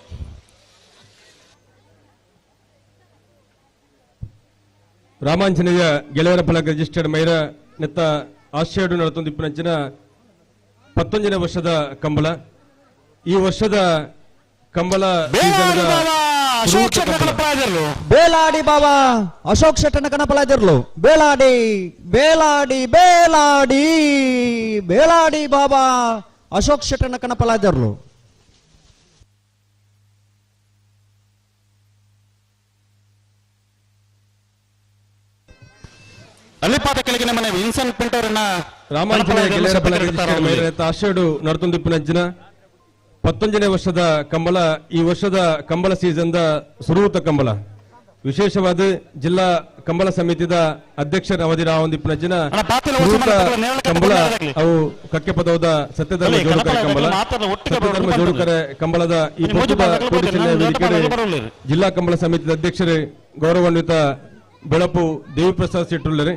ರಾಮಾಂಜನೇಯ ಗೆಳೆಯರ ಫಲಕ ರಿಜಿಸ್ಟರ್ಡ್ ಮೈರ ನೆತ್ತ ಆಶ್ಚರ್ಯ ನಡತೊಂದಿಪ್ಪನಂಚಿನ 19ನೇ ವರ್ಷದ ಕಂಬಳ. ಈ ವರ್ಷದ ಕಂಬಳ ಬೇಲಾಡಿ ಬಾಬಾ ಅಶೋಕ್ ಶೆಟ್ಟನ ಕಣಪಲಾದಿರ್ಲು ಬೇಲಾಡಿ ಬೇಲಾಡಿ ಬೇಲಾಡಿ ಬೇಲಾಡಿ ಬಾಬಾ ಅಶೋಕ್ ಶೆಟ್ಟನ ಕಣಪಲಾದಿರ್ಲು. ಅಲ್ಲಿಪಾದ ಕೆಳಗಿನ ಮನೆ ವಿನ್ಸನ್ ಪಿಂಟೋರನ್ನ ರಾಮಾಂಜನೇಯ ಗೆಳೆಯರ ಫಲಕ ರಿಜಿಸ್ಟರ್ಡ್ ಮೈರ ನೆತ್ತ ಆಶ್ಚರ್ಯ ನಡತೊಂದಿಪ್ಪನಂಚಿನ 19ನೇ ವರ್ಷದ ಕಂಬಳ. ಈ ವರ್ಷದ ಕಂಬಳ ಸೀಸನ್ದ ಸುರೂತ ಕಂಬಳ ವಿಶೇಷವಾದ ಜಿಲ್ಲಾ ಕಂಬಳ ಸಮಿತಿದ ಅಧ್ಯಕ್ಷರ ಅವಧಿ ರಾವಂದಿಪ್ಪನಜ್ಜನ ಕಂಬಳ ಅವು ಕಕ್ಕೆ ಪದವದ ಸತ್ಯಧರ್ಮ ಜೋಡುಕರೆ ಕಂಬಳ. ಸತ್ಯಧರ್ಮ ಜೋಡುಕರೆ ಕಂಬಳದ ಈ ವೇದಿಕೆ ಜಿಲ್ಲಾ ಕಂಬಳ ಸಮಿತಿದ ಅಧ್ಯಕ್ಷರೇ ಗೌರವಾನ್ವಿತ ಬೆಳಪು ದೇವಿಪ್ರಸಾದ್ ಶೆಟ್ಟುಳ್ಳರೆ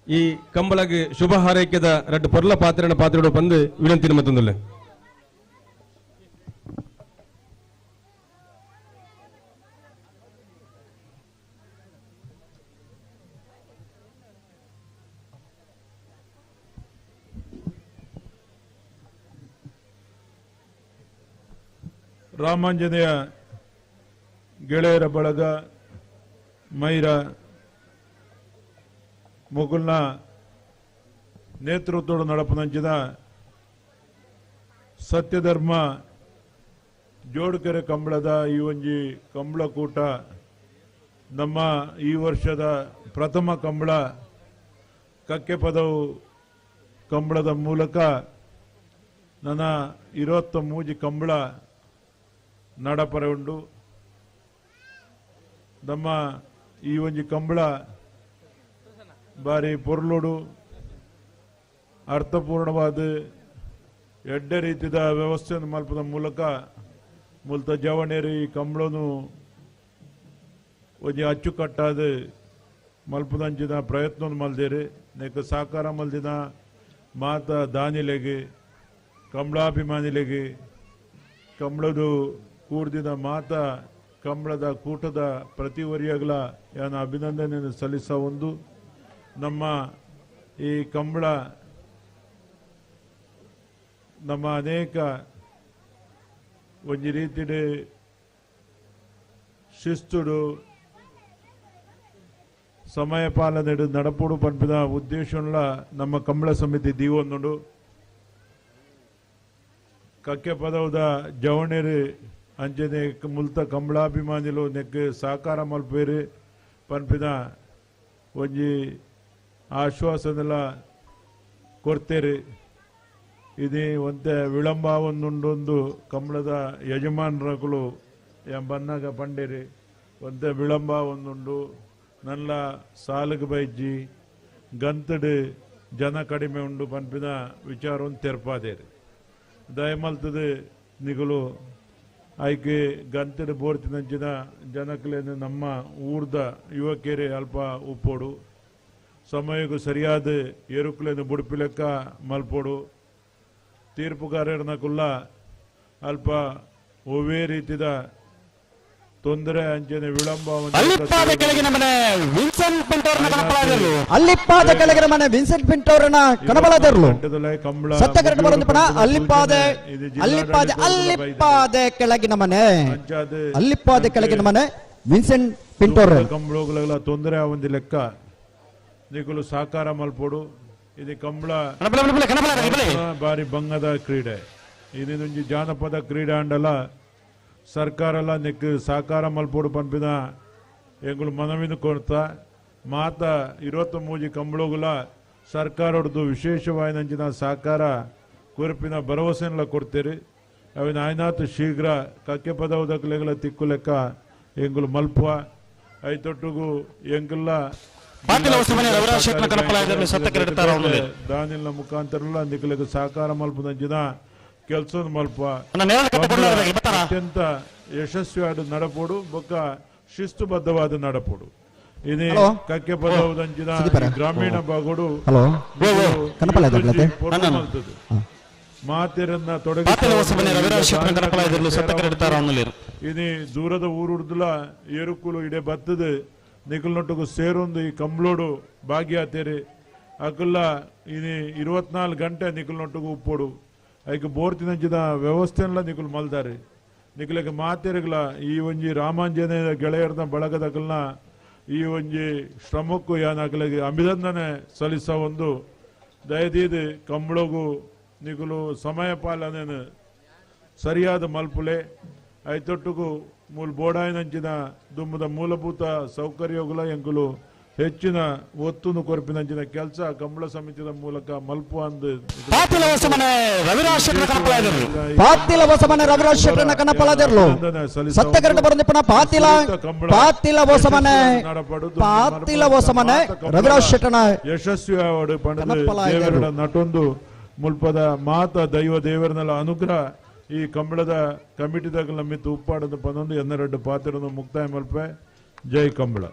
ಈ ಕಂಬಳಗೆ ಶುಭ ಹಾರೈಕೆದ ರಡ್ಡು ಪೊರ್ಲ ಪಾತ್ರನ ಪಾತ್ರಗಳು ಬಂದು ವಿನಂತಿ ಮತ್ತೊಂದುಲ್ಲೆ. ರಾಮಾಂಜನೇಯ ಗೆಳೆಯರ ಬಳಗ ಮೈರ ಮೊಗುಲ್ನ ನೇತೃತ್ವದ ನಡಪನಂಚಿನ ಸತ್ಯಧರ್ಮ ಜೋಡುಕೆರೆ ಕಂಬಳದ ಈ ಒಂಜಿ ಕಂಬಳಕೂಟ ನಮ್ಮ ಈ ವರ್ಷದ ಪ್ರಥಮ ಕಂಬಳ ಕಕ್ಕೆಪದವು ಕಂಬಳದ ಮೂಲಕ ನನ್ನ 23 ಕಂಬಳ ನಡಪರೆ ಉಂಡು. ನಮ್ಮ ಈ ಒಂಜಿ ಕಂಬಳ ಬಾರಿ ಪೊರ್ಲುಡು ಅರ್ಥಪೂರ್ಣವಾದ ಎಡ್ಡೆ ರೀತಿದ ವ್ಯವಸ್ಥೆಯನ್ನು ಮಲ್ಪದ ಮೂಲಕ ಮುಲ್ತ ಜವಣೇರಿ ಕಂಬಳನು ಒಂಜಿ ಅಚ್ಚುಕಟ್ಟಾದ ಮಲ್ಪದಂಚಿನ ಪ್ರಯತ್ನ ಮಲ್ದೇರಿ ನೆಕ್ ಸಹಕಾರ ಮಲ್ದಿನ ಮಾತ ದಾನಿಲೆಗೆ ಕಂಬಳಾಭಿಮಾನಿಲೆಗೆ ಕಂಬಳದು ಕೂರ್ದಿನ ಮಾತ ಕಂಬಳದ ಕೂಟದ ಪ್ರತಿ ವರಿಯಗಳ ಯಾನ ಅಭಿನಂದನೆಯನ್ನು ಸಲ್ಲಿಸ ಒಂದು ನಮ್ಮ ಈ ಕಂಬಳ ನಮ್ಮ ಅನೇಕ ಒಂಜಿ ರೀತಿಡ್ ಶಿಸ್ತುಡು ಸಮಯ ಪಾಲನೆ ನಡಪುಡು ಪನ್ಪಿನ ಉದ್ದೇಶನ್ಲ ನಮ್ಮ ಕಂಬಳ ಸಮಿತಿ ದೀವೊಂದುಂಡು. ಕಕ್ಕೆ ಪದವದ ಜವಣೇರಿ ಅಂಚನೆ ಮುಲ್ತ ಕಂಬಳಾಭಿಮಾನಿಲು ನೆಕ್ ಸಹಕಾರ ಮಲ್ಪೇರಿ ಪನ್ಪಿನ ಒಂಜಿ ಆಶ್ವಾಸನೆಲ್ಲ ಕೊಡ್ತೇರಿ. ಇದು ಒಂತೆ ವಿಳಂಬ ಒಂದುಂಡೊಂದು ಕಂಬಳದ ಯಜಮಾನರಗಳು ಬನ್ನಾಗ ಪಂಡೇರಿ ಒಂತೆ ವಿಳಂಬ ಒಂದುಂಡು ನಲ್ಲ ಸಾಲುಗು ಬೈಜಿ ಗಂತಡು ಜನ ಕಡಿಮೆ ಉಂಡು ಪನ್ಪಿನ ವಿಚಾರವನ್ನು ತೆರಪಾದೇರಿ. ದಯಮಲ್ತದೆ ನಿಗಲು ಆಯ್ಕೆ ಗಂತಡು ಬೋರ್ತಿನಂಚಿನ ಜನಕ್ಲೇನು ನಮ್ಮ ಊರ್ದ ಯುವಕೇರಿ ಅಲ್ಪ ಉಪ್ಪೋಡು ಸಮಯಕ್ಕೂ ಸರಿಯಾದ ಎರುಕುಲೇನು ಬುಡುಪಿ ಲೆಕ್ಕ ಮಲ್ಪೋಡು ತೀರ್ಪುಗಾರರನ್ನ ಕುಲ್ಲ ಅಲ್ಪ ಒವ್ವೇ ರೀತಿದ ತೊಂದರೆ ಅಂಚನೆ ವಿಳಂಬ ಅಲ್ಲಿಪ್ಪಾದ ಕೆಳಗಿನ ಮನೆ ವಿನ್ಸೆಂಟ್ ಪಿಂಟೋರ್ನ ಕಣಪಲಾದರು. ಅಲ್ಲಿಪ್ಪಾದ ಕೆಳಗಿನ ಮನೆ ವಿನ್ಸೆಂಟ್ ಪಿಂಟೋರ್ನ ಕಣಬಲದರ್ಲು. ಸತ್ಯಕರಣ ಬರಂದಿಪಣ ಅಲ್ಲಿಪ್ಪಾದೆ ಅಲ್ಲಿಪ್ಪಾದೆ ಅಲ್ಲಿಪ್ಪಾದೆ ಕೆಳಗಿನ ಮನೆ ಅಲ್ಲಿಪ್ಪಾದೆ ಕೆಳಗಿನ ಮನೆ ವಿನ್ಸೆಂಟ್ ಪಿಂಟೋರ್ ಕಂಬಳಗಳ ತೊಂದರೆ ಒಂದು ಲೆಕ್ಕ ನಿಕುಲು ಸಹಕಾರ ಮಲ್ಪೋಡು. ಇದು ಕಂಬಳ ಬಾರಿ ಬಂಗದ ಕ್ರೀಡೆ, ಇದೊಂದು ಜಾನಪದ ಕ್ರೀಡೆ ಅಂಡಲ ಸರ್ಕಾರ ನೆಕ್ ಸಹಕಾರ ಮಲ್ಪೋಡು ಪನ್ಪಿನ ಎಂಗುಲು ಮನವಿನ ಕೊಡ್ತಾ ಮಾತ 23 ಕಂಬಳಗುಲ ಸರ್ಕಾರದ್ದು ವಿಶೇಷವಾಯಿನಂಚಿನ ಸಹಕಾರ ಕುರುಪಿನ ಭರವಸೆಲ್ಲ ಕೊಡ್ತೀರಿ. ಅವಿನ ಆಯ್ನಾತು ಶೀಘ್ರ ಕಕ್ಕೆ ಪದವದಕ್ಲೆಗಳ ತಿಕ್ಕು ಲೆಕ್ಕ ಎಂಗುಲು ಮಲ್ಪುವ ಐತೊಟ್ಟಿಗೂ ಎಂಗುಲ್ಲ ದಾನಿಲ್ನ ಮುಖಾಂತರ ನಿಕಲಿಗೆ ಸಹಕಾರ ಮಲ್ಪುನಂಚಿನ ಕೆಲಸ ಮಲ್ಪ ಅತ್ಯಂತ ಯಶಸ್ವಿಯಾದ ನಡಪೋಡು ಬೊಕ್ಕ ಶಿಸ್ತುಬದ್ಧವಾದ ನಡಪೋಡು. ಇದೇ ಕಕ್ಕೆ ಪದವದಂಚಿನ ಗ್ರಾಮೀಣ ಭಾಗಡು ಮಾತೆರನ್ನ ತೊಡಗಿ ಇನಿ ದೂರದ ಊರುಡ್ದುಲ ಏರುಕುಲು ಇಡೆ ಬತ್ತದು ನಿಕಲ್ನೊಟ್ಟಿಗೂ ಸೇರೊಂದು ಈ ಕಂಬ್ಳೋಡು ಭಾಗ್ಯಾತೇರಿ ಅಕಲ್ಲ ಇನಿ 24 ಗಂಟೆ ನಿಕಲ್ನೊಟ್ಟಿಗೂ ಉಪ್ಪೋಡು ಐಕ್ ಬೋರ್ತಿನಂಚಿನ ವ್ಯವಸ್ಥೆಲ್ಲ ನಿಕುಲು ಮಲ್ದಾರೆ. ನಿಕಲಕ್ಕೆ ಮಾತೆರಗಲ ಈ ಒಂಜಿ ರಾಮಾಂಜನೇಯ ಗೆಳೆಯರ್ನ ಬಳಗದಕಲ್ನ ಈ ಒಂಜಿ ಶ್ರಮಕ್ಕೂ ಯಾನಕಲಿಗೆ ಅಭಿನಂದನೆ ಸಲ್ಲಿಸ ಒಂದು ದಯದೀದು ಕಂಬಳಗೂ ನಿಕುಲು ಸಮಯ ಪಾಲನೆ ಸರಿಯಾದ ಮಲ್ಪುಲೆ ಐತೊಟ್ಟಿಗೂ ಮೂಲ ಬೋಡಾಯಿನಂಚಿನ ದುಮ್ಮದ ಮೂಲಭೂತ ಸೌಕರ್ಯಗಳ ಎಂಕುಲು ಹೆಚ್ಚಿನ ಒತ್ತುನು ಕೊರಪಿನಂಚಿನ ಕೆಲಸ ಕಂಬಳ ಸಮಿತಿಯ ಮೂಲಕ ಮಲ್ಪು ಅಂದು ಪಾತಿಲ ಹೊಸಮನೆ ರವಿರಾಜ್ ಶೆಟ್ಟರ್ನ ಕನಪಲದೆರ್ಲು ಸತ್ಯಕರಣ ಬರಂದಿಪ್ಪಣ ಪಾತಿಲ ಪಾತಿಲ ಹೊಸಮನೆ ಪಾತಿಲ ಹೊಸಮನೆ ರವಿರಾಜ್ ಶೆಟ್ಟರ್ನ ಯಶಸ್ವಿ ದೇವರ ನಟೊಂದು ಮುಲ್ಪದ ಮಾತ ದೈವ ದೇವರನೆಲ್ಲ ಅನುಗ್ರಹ ಈ ಕಂಬಳದ ಕಮಿಟಿದಾಗ ನಮ್ಮಿತ್ತು ಉಪ್ಪಾಡದ ಪನ್ನೊಂದು ಎನ್ನೆರಡು ಪಾತ್ರವನ್ನು ಮುಕ್ತಾಯ ಮಲ್ಪೆ. ಜೈ ಕಂಬಳ.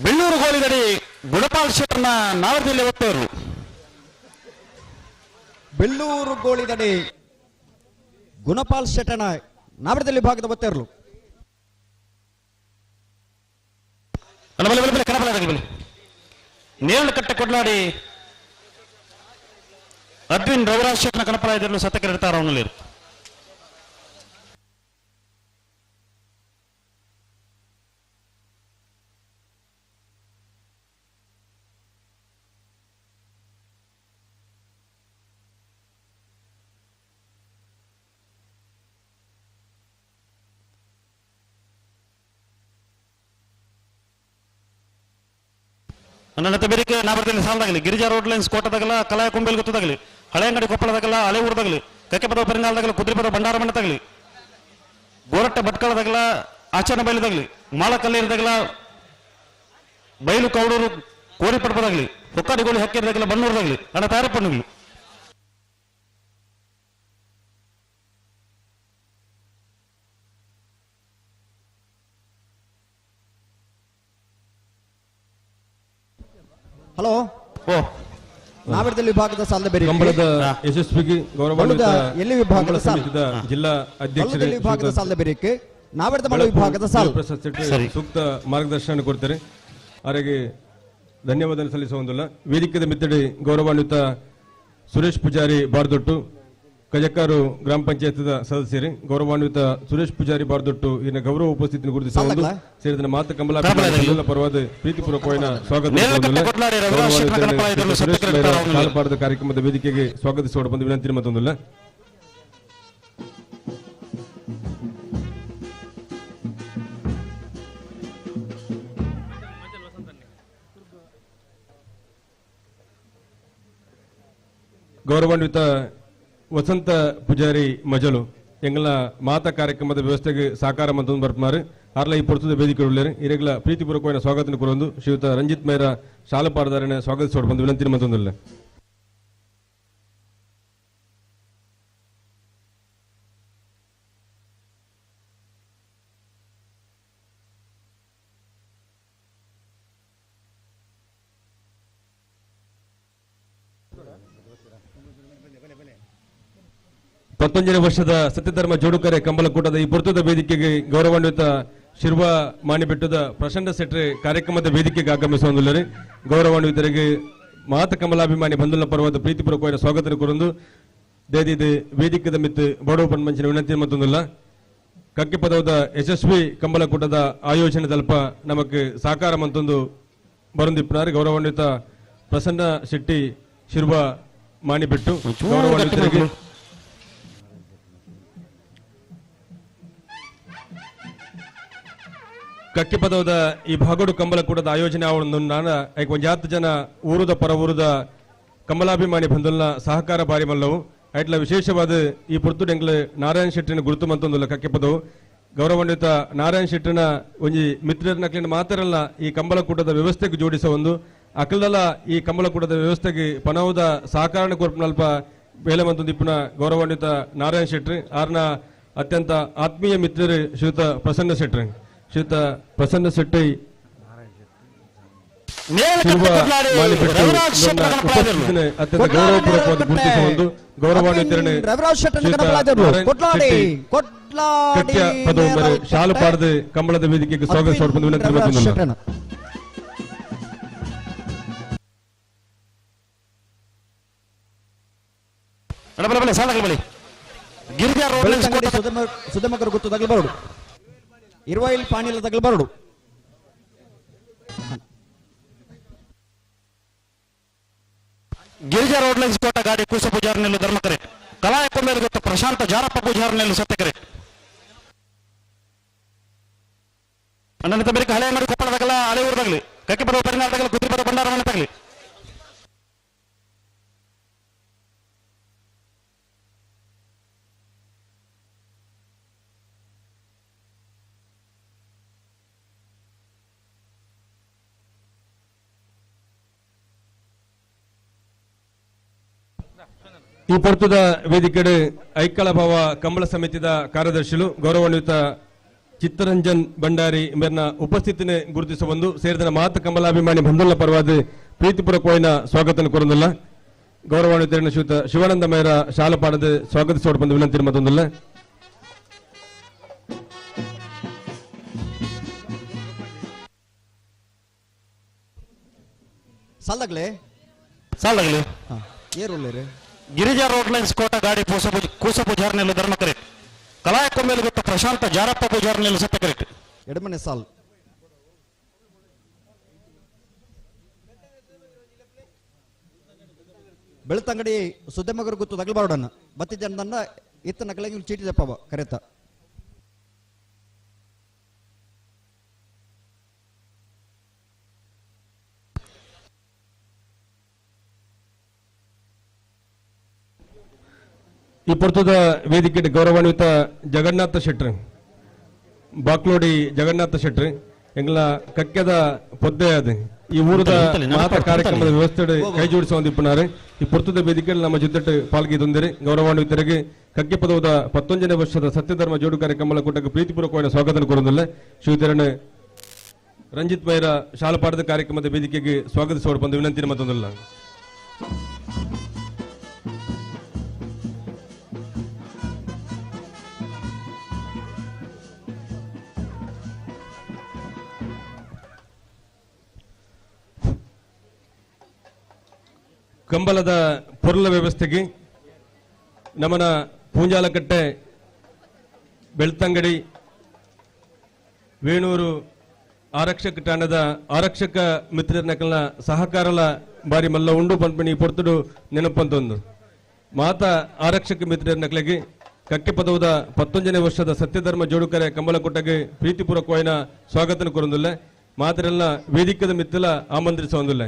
ಬೆಳ್ಳೂರು ಗೋಲಿದಡಿ ಗುಣಪಾಲ್ ಶೆಟ್ಟರ್ನ ನಾವರದಲ್ಲಿ ಒತ್ತೇರು. ಬೆಳ್ಳೂರು ಗೋಳಿದಡಿ ಗುಣಪಾಲ್ ಶೆಟ್ಟರ್ನ ನಾವರದಲ್ಲಿ ಭಾಗದ ಒತ್ತೇರ್ಲು. ನೇರಳು ಕಟ್ಟೆ ಕೊಡ್ಲಾಡಿ ಅದ್ವಿನ್ ರವಿರಾಜ್ ಶೆಟ್ಟರ್ನ ಕನಪಲಾಯದಲ್ಲಿ ಸತಕರಿರ್ತಾರ ಅವನಲ್ಲಿ. ನನ್ನ ಬೇರಿಕೆ ನಾಬರ್ದಲ್ಲಿ ಸಾಲದಾಗಲಿ ಗಿರಿಜಾ ರೋಡ್ ಲೈನ್ಸ್ ಕೋಟದಾಗಲ ಕಲಾಯ ಕುಂಬೇಲ್ ಗೊತ್ತದಾಗಲಿ ಹಳೆಯಂಗಡಿ ಕೊಪ್ಪಳದಾಗಲ ಹಳೆ ಊರದಾಗಲಿ ಕಕ್ಕೆಪದ ಪರಿನಾಳದಾಗಲ ಕುದ್ರಿಪದ ಭಂಡಾರ ಮಣ್ಣದಾಗಲಿ ಗೋರಟ್ಟ ಭಟ್ಕಳದಾಗಲ ಆಚರಣ ಬಯಲದಾಗಲಿ ಮಾಳಕಲ್ಲೇರಿದಾಗಲ ಬೈಲು ಕೌಡೂರು ಕೋರಿ ಪಡ್ಪದಾಗಲಿ ಹೊಕ್ಕಾಡಿಗೋಳಿ ಹಕ್ಕಿರದಾಗಲ ಬನ್ನೂರದಾಗಲಿ ನನ್ನ ತಯಾರಪ್ಪಣ್ಣಗಳು. ಹಲೋ ಓ ನಾವಿರದಲ್ಲಿ ವಿಭಾಗದ ಸಾಲದ ಬೇರೆ ಕಂಬಳದ ಯಶಸ್ವಿಗೆ ಗೌರವಾನ್ವಿತ ಎಲ್ಲಿ ವಿಭಾಗದ ಕಂಬಳ ಸಾಲ ಸಮಿತಿದ ಜಿಲ್ಲಾ ಅಧ್ಯಕ್ಷರು ವಿಭಾಗದ ಸಾಲದ ಬೇರೆ ನಾವಿರದ ಮಳ ವಿಭಾಗದ ಸಾಲ ಪ್ರಸಾದ್ ಶೆಟ್ಟಿ ಸೂಕ್ತ ಮಾರ್ಗದರ್ಶನ ಕೊಡ್ತಾರೆ. ಅವರಿಗೆ ಧನ್ಯವಾದ ಸಲ್ಲಿಸುವುದಿಲ್ಲ. ವೇದಿಕೆದ ಮಿತ್ತಡಿ ಗೌರವಾನ್ವಿತ ಸುರೇಶ್ ಪೂಜಾರಿ ಬಾರ್ದೊಟ್ಟು ಕಜಕ್ಕಾರು ಗ್ರಾಮ ಪಂಚಾಯತ್ ಸದಸ್ಯರು ಗೌರವಾನ್ವಿತ ಸುರೇಶ್ ಪೂಜಾರಿ ಬಾರ್ದೊಟ್ಟು ಇನ್ನ ಗೌರವ ಉಪಸ್ಥಿತಿಯನ್ನು ಗುರುತಿಸುವುದು ಸೇರಿದ ಮಾತು ಕಮಲಾ ಪರವಾದ ಪ್ರೀತಿಪೂರ್ವಕವಾದ ಸ್ವಾಗತ. ಭಾರತ ಕಾರ್ಯಕ್ರಮದ ವೇದಿಕೆಗೆ ಸ್ವಾಗತಿಸುವ ಬಂದು ವಿನಂತಿ ಮತ್ತೊಂದಿಲ್ಲ. ಗೌರವಾನ್ವಿತ ವಸಂತ ಪೂಜಾರಿ ಮಜಲು ಎಂಗಲ ಮಾತಾ ಕಾರ್ಯಕ್ರಮದ ವ್ಯವಸ್ಥೆಗೆ ಸಾಕಾರ ಮಂತೊಂದು ಬರ್ಪುಮಾರು ಆರ್ಲ ಈ ಪೊರ್ತುದ ವೇದಿಕೆ ಉಳ್ಳೇರು ಇರೆಗ್ಲ ಪ್ರೀತಿಪೂರ್ವಕವಾದ ಸ್ವಾಗತ ಕೊರೊಂದು ಶ್ರೀಯುತ ರಂಜಿತ್ ಮೇರ ಶಾಲಪಾರದಾರನ ಸ್ವಾಗತಿಸೋಡು ಬಂದು ವಿನಂತಿ ಮತ್ತೊಂದಿಲ್ಲ. ಪತ್ತೊಂದನೇ ವರ್ಷದ ಸತ್ಯಧರ್ಮ ಜೋಡುಕರೆ ಕಂಬಲಕೂಟದ ಈ ಪುರ್ತದ ವೇದಿಕೆಗೆ ಗೌರವಾನ್ವಿತ ಶಿರ್ವ ಮಾಣಿಬೆಟ್ಟದ ಪ್ರಸನ್ನ ಶೆಟ್ಟಿ ಕಾರ್ಯಕ್ರಮದ ವೇದಿಕೆಗೆ ಆಗಮಿಸುವಂದುಳ್ಳರು. ಗೌರವಾನ್ವಿತರಿಗೆ ಮಾತ ಕಮಲಾಭಿಮಾನಿ ಬಂಧುಲ ಪರ್ವದ ಪ್ರೀತಿಪೂರ್ವಕವಾದ ಸ್ವಾಗತ ಕೊರೊಂದು ದೇದಿದೆ ವೇದಿಕೆದ ಮಿತ್ತು ಬಡವ ಪನ್ಮಂಚಿನ ವಿನಂತಿ ಮತ್ತೊಂದಿಲ್ಲ. ಕಕ್ಕೆಪದವದ ಯಶಸ್ವಿ ಕಂಬಲಕೂಟದ ಆಯೋಜನೆದಲ್ಪ ನಮಕ್ ಸಾಕಾರ ಮಂತೊಂದು ಬರಂದಿಪ್ಪನಾರು ಗೌರವಾನ್ವಿತ ಪ್ರಸನ್ನ ಶೆಟ್ಟಿ ಶಿರ್ವ ಮಾಣಿಬೆಟ್ಟು ಗೌರವಾನ್ವಿತರಿಗೆ ಕಕ್ಕೆಪದವದ ಈ ಭಾಗೋಡು ಕಂಬಲಕೂಟದ ಆಯೋಜನೆ ನಾನ ಒಂಜಾತ್ ಜನ ಊರುದ ಪರ ಊರುದ ಕಮಲಾಭಿಮಾನಿ ಬಂಧುಲ್ನ ಸಹಕಾರ ಬಾರಿ ಮಲ್ಲವು ಐಟ್ಲ ವಿಶೇಷವಾದ ಈ ಪುರ್ತುಡೆಂಗ್ಲ ನಾರಾಯಣ ಶೆಟ್ಟಿನ ಗುರುತು ಮಂತೊಂದುಲ್ಲ ಕಕ್ಕೆಪದವು ಗೌರವಾನ್ವಿತ ನಾರಾಯಣ ಶೆಟ್ಟಿನ ಒಂಜಿ ಮಿತ್ರರನ್ನ ಮಾತ್ರಲ್ಲ ಈ ಕಂಬಲಕೂಟದ ವ್ಯವಸ್ಥೆಗೆ ಜೋಡಿಸ ಒಂದು ಅಕಲ್ದಲ್ಲ ಈ ಕಂಬಲಕೂಟದ ವ್ಯವಸ್ಥೆಗೆ ಪನವದ ಸಹಕಾರಣ ಕೊರ್ಪನಲ್ಪ ಬೇಲೆ ಮಂತೊಂದಿಪ್ಪುನ ಗೌರವಾನ್ವಿತ ನಾರಾಯಣ ಶೆಟ್ಟಿ ಆರ್ನ ಅತ್ಯಂತ ಆತ್ಮೀಯ ಮಿತ್ರರು ಶ್ರೀಯುತ ಪ್ರಸನ್ನ ಶೆಟ್ಟಿ ಶ್ರೀಯುತ ಪ್ರಸನ್ನ ಶೆಟ್ಟಿ ಅತ್ಯಂತ ಗೌರವಪೂರ್ವಕವಾದ ಗುರುತಿಸುವಂದು ಗೌರವಾನ್ವಿತರನ್ನು ಶಾಲು ಪಾಡದೆ ಕಂಬಳದ ವೇದಿಕೆಗೆ ಸ್ವಾಗತಿಸುವ ವಿನಂತಿ ಮಾಡಿಕೊಂಡಿಲ್ಲ. ಸುಧಮಕರ್ ಗೊತ್ತು ತಗಲು ಬರೋಡು ಇರುವೈಲ್ ಪಾಣಿಲ ತಗಲು ಬರೋಡು. ಗಿರಿಜಾ ರೋಡ್ ಲೈನ್ಸ್ ಕೋಟ ಗಾಡಿ ಕೂಸ ಪೂಜಾರನೆಲ್ಲು ಧರ್ಮಕರೆ ಕಲಾಯ ಕೊಂಬೇಲು ಗೊತ್ತು ಪ್ರಶಾಂತ ಜಾರಪ್ಪ ಪೂಜಾರನೆಲ್ಲು ಸತ್ಯಕರೆ ಅಣ್ಣನ ತಬರಿಕ ಹಳೆ ಅಂಗಡಿ ಕೊಪ್ಪಳದಾಗಲ ಹಳೆ ಊರದಾಗಲಿ ಕಕ್ಕೆಪದ ಪರಿನಾಳದಾಗಲ ಕುದ್ರಿಪದ ಭಂಡಾರವನ್ನ ತಗಲಿ ಈ ಪೊರ್ತುದ ವೇದಿಕೆಡು ಐಕ್ಕಳಭಾವ ಕಂಬಳ ಸಮಿತಿದ ಕಾರ್ಯದರ್ಶಿಗಳು ಗೌರವಾನ್ವಿತ ಚಿತ್ತರಂಜನ್ ಭಂಡಾರಿ ಮೇರ್ನ ಉಪಸ್ಥಿತಿನ ಗುರುತಿಸಬಂದು ಸೇರಿದ ಮಾತು ಕಮಲಾಭಿಮಾನಿ ಬಂಧುಲ ಪರವಾದ ಪ್ರೀತಿಪೂರ್ವಕವಾದ ಸ್ವಾಗತ ಕೋರೊಂದಿಲ್ಲ. ಗೌರವಾನ್ವಿತ ಶ್ರೀಯುತ ಶಿವಾನಂದ ಮೇರ ಶಾಲಪಾಡದ ಸ್ವಾಗತಿಸೋಡು ಬಂದು ವಿನಂತಿ ಮತ್ತೊಂದಿಲ್ಲ. ಸಾಲದಾಗ್ಲೆ ಸಾಲದಾಗ್ಲೆ ಏರುಳ್ಳೇರು ಗಿರಿಜಾ ರೋಡ್ ಲೈನ್ಸ್ ಕೋಟ ಗಾಡಿ ಕೂಸ ಪೂಜಾರನೆಲ್ಲು ಧರ್ಮಕರೆ ಕಲಾಯ ಕೊಂಬೇಲು ಗೊತ್ತ ಪ್ರಶಾಂತ ಜಾರಪ್ಪ ಪೂಜಾರನೆಲ್ಲು ಸತ್ಯಕರೆ ಎಡಮನೆ ಸಾಲ್ ಬೆಳ್ತಂಗಡಿ ಸುದ್ದಮಗರು ಗೊತ್ತು ತಗಲ್ಬಾರ್ಡನ್ನ ಬತ್ತಿ ಜನದನ್ನ ಇತ್ತ ನಕಲಿಗೆ ಚೀಟಿ ದಪ್ಪವ ಕರೆತ ಈ ಪೊರ್ತುದ ವೇದಿಕೆ ಗೌರವಾನ್ವಿತ ಜಗನ್ನಾಥ ಶೆಟ್ರು, ಬಾಕ್ಲೋಡಿ ಜಗನ್ನಾಥ ಶೆಟ್ರು ಎಂಗ್ಲ ಕಕ್ಕೆದ ಪೊದ್ದೆ ಅದು ಈ ಊರದ ಮಾತಾ ಕಾರ್ಯಕ್ರಮದ ವ್ಯವಸ್ಥೆ ಕೈ ಜೋಡಿಸುವ ಇಪ್ಪನಾರು. ಈ ಪೊರ್ತುದ ವೇದಿಕೆಯಲ್ಲಿ ನಮ್ಮ ಜೊತೆ ಪಾಲ್ಗಿದೊಂದಿರಿ ಗೌರವಾನ್ವಿತರಿಗೆ ಕಕ್ಕೆ ಪದವದ 19ನೇ ವರ್ಷದ ಸತ್ಯಧರ್ಮ ಜೋಡು ಕಾರ್ಯಕ್ರಮದ ಕೂಟಕ್ಕೆ ಪ್ರೀತಿಪೂರ್ವಕವಾದ ಸ್ವಾಗತ ಕೋರೊಂದಿಲ್ಲ. ಶ್ರೀಧರಣ ರಂಜಿತ್ ಬೈರ ಶಾಲಪಾಠದ ಕಾರ್ಯಕ್ರಮದ ವೇದಿಕೆಗೆ ಸ್ವಾಗತಿಸುವ ಬಂದು ವಿನಂತಿ ಮತ್ತೊಂದಿಲ್ಲ. ಕಂಬಳದ ಪೊರ್ಲ ವ್ಯವಸ್ಥೆಗೆ ನಮನ ಪೂಂಜಾಲಕಟ್ಟೆ, ಬೆಳ್ತಂಗಡಿ, ವೇಣೂರು ಆರಕ್ಷಕ ಠಾಣದ ಆರಕ್ಷಕ ಮಿತ್ರರ ಸಹಕಾರಲ ಬಾರಿ ಮಲ್ಲ ಉಂಡು ಪನ್ಪಣಿ ಪೊರ್ತುಡು ನೆನಪಂತೊಂದು ಮಾತಾ ಆರಕ್ಷಕ ಮಿತ್ರರ ಕಕ್ಕೆ ಪದವದ 19ನೇ ವರ್ಷದ ಸತ್ಯಧರ್ಮ ಜೋಡುಕರೆ ಕಂಬಳಕೂಟಗೆ ಪ್ರೀತಿಪೂರ್ವಕವಾದ ಸ್ವಾಗತ ಕೋರೊಂದುಲ್ಲ. ಮಾತ್ರೆಲ್ಲ ವೇದಿಕದ ಮಿತ್ತಲ ಆಮಂತ್ರಿಸೊಂದುಲ್ಲ.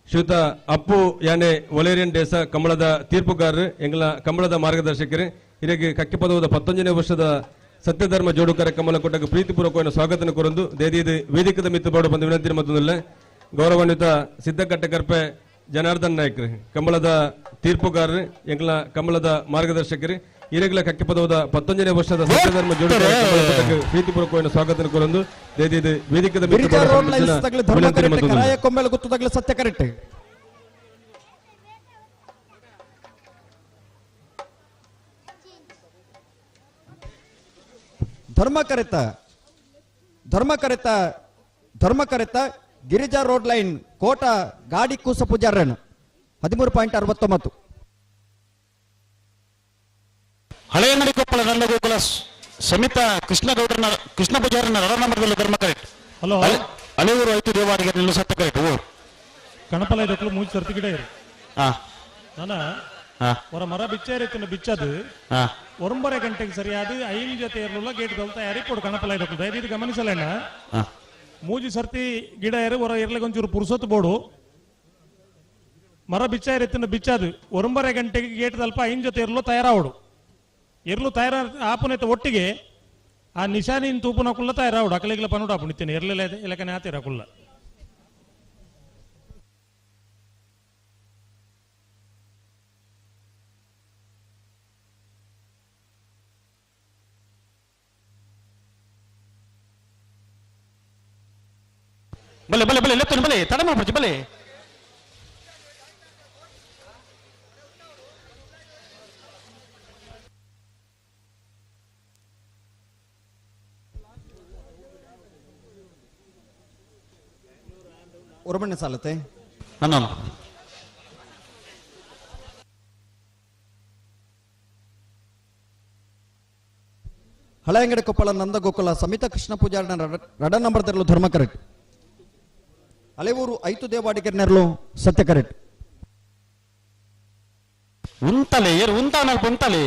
ಶ್ರೀಯುತ ಅಪ್ಪು ಯಾನೆ ವಲೇರಿಯನ್ ಡೇಸ ಕಂಬಳದ ತೀರ್ಪುಗಾರರು ಎಂಗ್ಲ ಕಂಬಳದ ಮಾರ್ಗದರ್ಶಕರು ಹಿರಿಯ ಕಕ್ಕೆ ಪದವದ 19ನೇ ವರ್ಷದ ಸತ್ಯಧರ್ಮ ಜೋಡುಕರ ಕಮಲಕೋಟಕ್ಕೆ ಪ್ರೀತಿಪೂರ್ವಕವಾದ ಸ್ವಾಗತ ಕೋರಂದು ದೇದಿದ ವೇದಿಕದ ಮಿತ್ತು ಬಾಡು ಬಂದ ವಿನಂತಿ ಮತ್ತೊಂದಿಲ್ಲ. ಗೌರವಾನ್ವಿತ ಸಿದ್ದಕಟ್ಟೆ ಕರ್ಪೆ ಜನಾರ್ದನ್ ನಾಯ್ಕರು ಕಂಬಳದ ತೀರ್ಪುಗಾರರು ಎಂಗ್ಲ ಕಂಬಳದ ಮಾರ್ಗದರ್ಶಕರು ಹಿರಿಯಗಳ ಕಕ್ಕೆ ಪದವದ 19ನೇ ವರ್ಷದ ಸತ್ಯಧರ್ಮ ಜೋಡುಕರ ಕಮಲಕೋಟಕ್ಕೆ ಪ್ರೀತಿಪೂರ್ವಕವಾದ ಸ್ವಾಗತ ಕೋರಂದು ದೇದಿದ ವೇದಿಕದ ಮಿತ್ತು ಬಾಡು ವಿನಂತಿ. ಸತ್ಯ ಕರೆಕ್ಟ್. ಧರ್ಮ ಕರೆತ ಧರ್ಮ ಕರೆತ ಗಿರಿಜಾ ರೋಡ್ ಲೈನ್ ಕೋಟ ಗಾಡಿ ಕೂಸ ಪೂಜಾರನ್ 13.69. ಹಳೆಯಂಗಡಿ ಕೊಪ್ಪಳ ನಂದಗೋಕುಲ ಸಮಿತ ಕೃಷ್ಣಗೌಡರನ ಕೃಷ್ಣ ಪೂಜಾರನ ನಂಬರ್ದಲ್ಲಿ ಧರ್ಮ ಕರೆಕ್ಟ್. ಹಲೋ ಹಳೆಯೂರು ಐತು ದೇವಾಡಿಗೆ ನಿಲ್ಲು ಸತ್ತ ಕರೆಕ್ಟ್. ಊರು ಕಣಪಲ ಇದಕ್ಕೂ ಮೂಜಿ ಸರ್ತಿ ಗಿಡ ಇರು ನಾನ ಹೊರ ಮರ ಬಿಚ್ಚಾರಿತ್ತಿನ ಬಿಚ್ಚದು 9:30 ಗಂಟೆಗೆ ಸರಿಯಾದ 5 ಜೊತೆ ಇರಲಿಲ್ಲ ಗೇಟ್ ದಲ್ ತಯಾರಿ ಕೊಡು ಕಣಪಲ ಇದಕ್ಕೂ ದಯವಿಟ್ಟು ಗಮನಿಸಲೇನ. ಮೂಜಿ ಸರ್ತಿ ಗಿಡ ಏರು ಹೊರ ಇರ್ಲಿಕ್ಕೆ ಒಂಚೂರು ಪುರುಸೊತ್ತು ಬೋಡು ಮರ ಬಿಚ್ಚಾರಿತ್ತಿನ ಬಿಚ್ಚದು 9:30 ಗಂಟೆಗೆ ಗೇಟ್ ದಲ್ಪ 5 ಜೊತೆ ಇರಲು ತಯಾರಾವಡು ಎರ್ಲು ತಯಾರ ಆಪುನೈತ ಒಟ್ಟಿಗೆ ಆ ನಿಶಾನಿನ ತೂಪುನ ಕುಲ್ಲ ತಯಾರಾವಡು ಅಕಲಿಗ್ಲ ಪನುಡು ಆಪುಣಿತ್ತೇನೆ ಎರ್ಲಿಲ್ಲ ಇಲ್ಲಕನೆ ಆತೀರ ಕುಲ್ಲ. ಬಲೆ ಬಲೆ ಬಲೆ ಲೆತ್ತನು ಬಲೆ ತಡ ಮಾಡ್ಬಿಡ್ತಿ ಬಲೆ. ಒರಬಣ್ಣ ಸಾಲತ್ತೆ ನನ್ನ ಹಳೆಯಂಗಡಿ ಕೊಪ್ಪಳ ನಂದಗೋಕುಲ ಸಮಿತ ಕೃಷ್ಣ ಪೂಜಾರನ ರಡ ನಂಬರ್ ತೆರಲು ಧರ್ಮ ಕರೆಕ್ಟ್. ಹಳೆಯೂರು ಐತು ದೇವಾಡಿಗರ್ ನೆರಳು ಸತ್ಯ ಕರೆಕ್ಟ್. ಉಂತಲೆ ಏರು ಉಂತಾನಲ್ಪ ಉಂತಲೆ.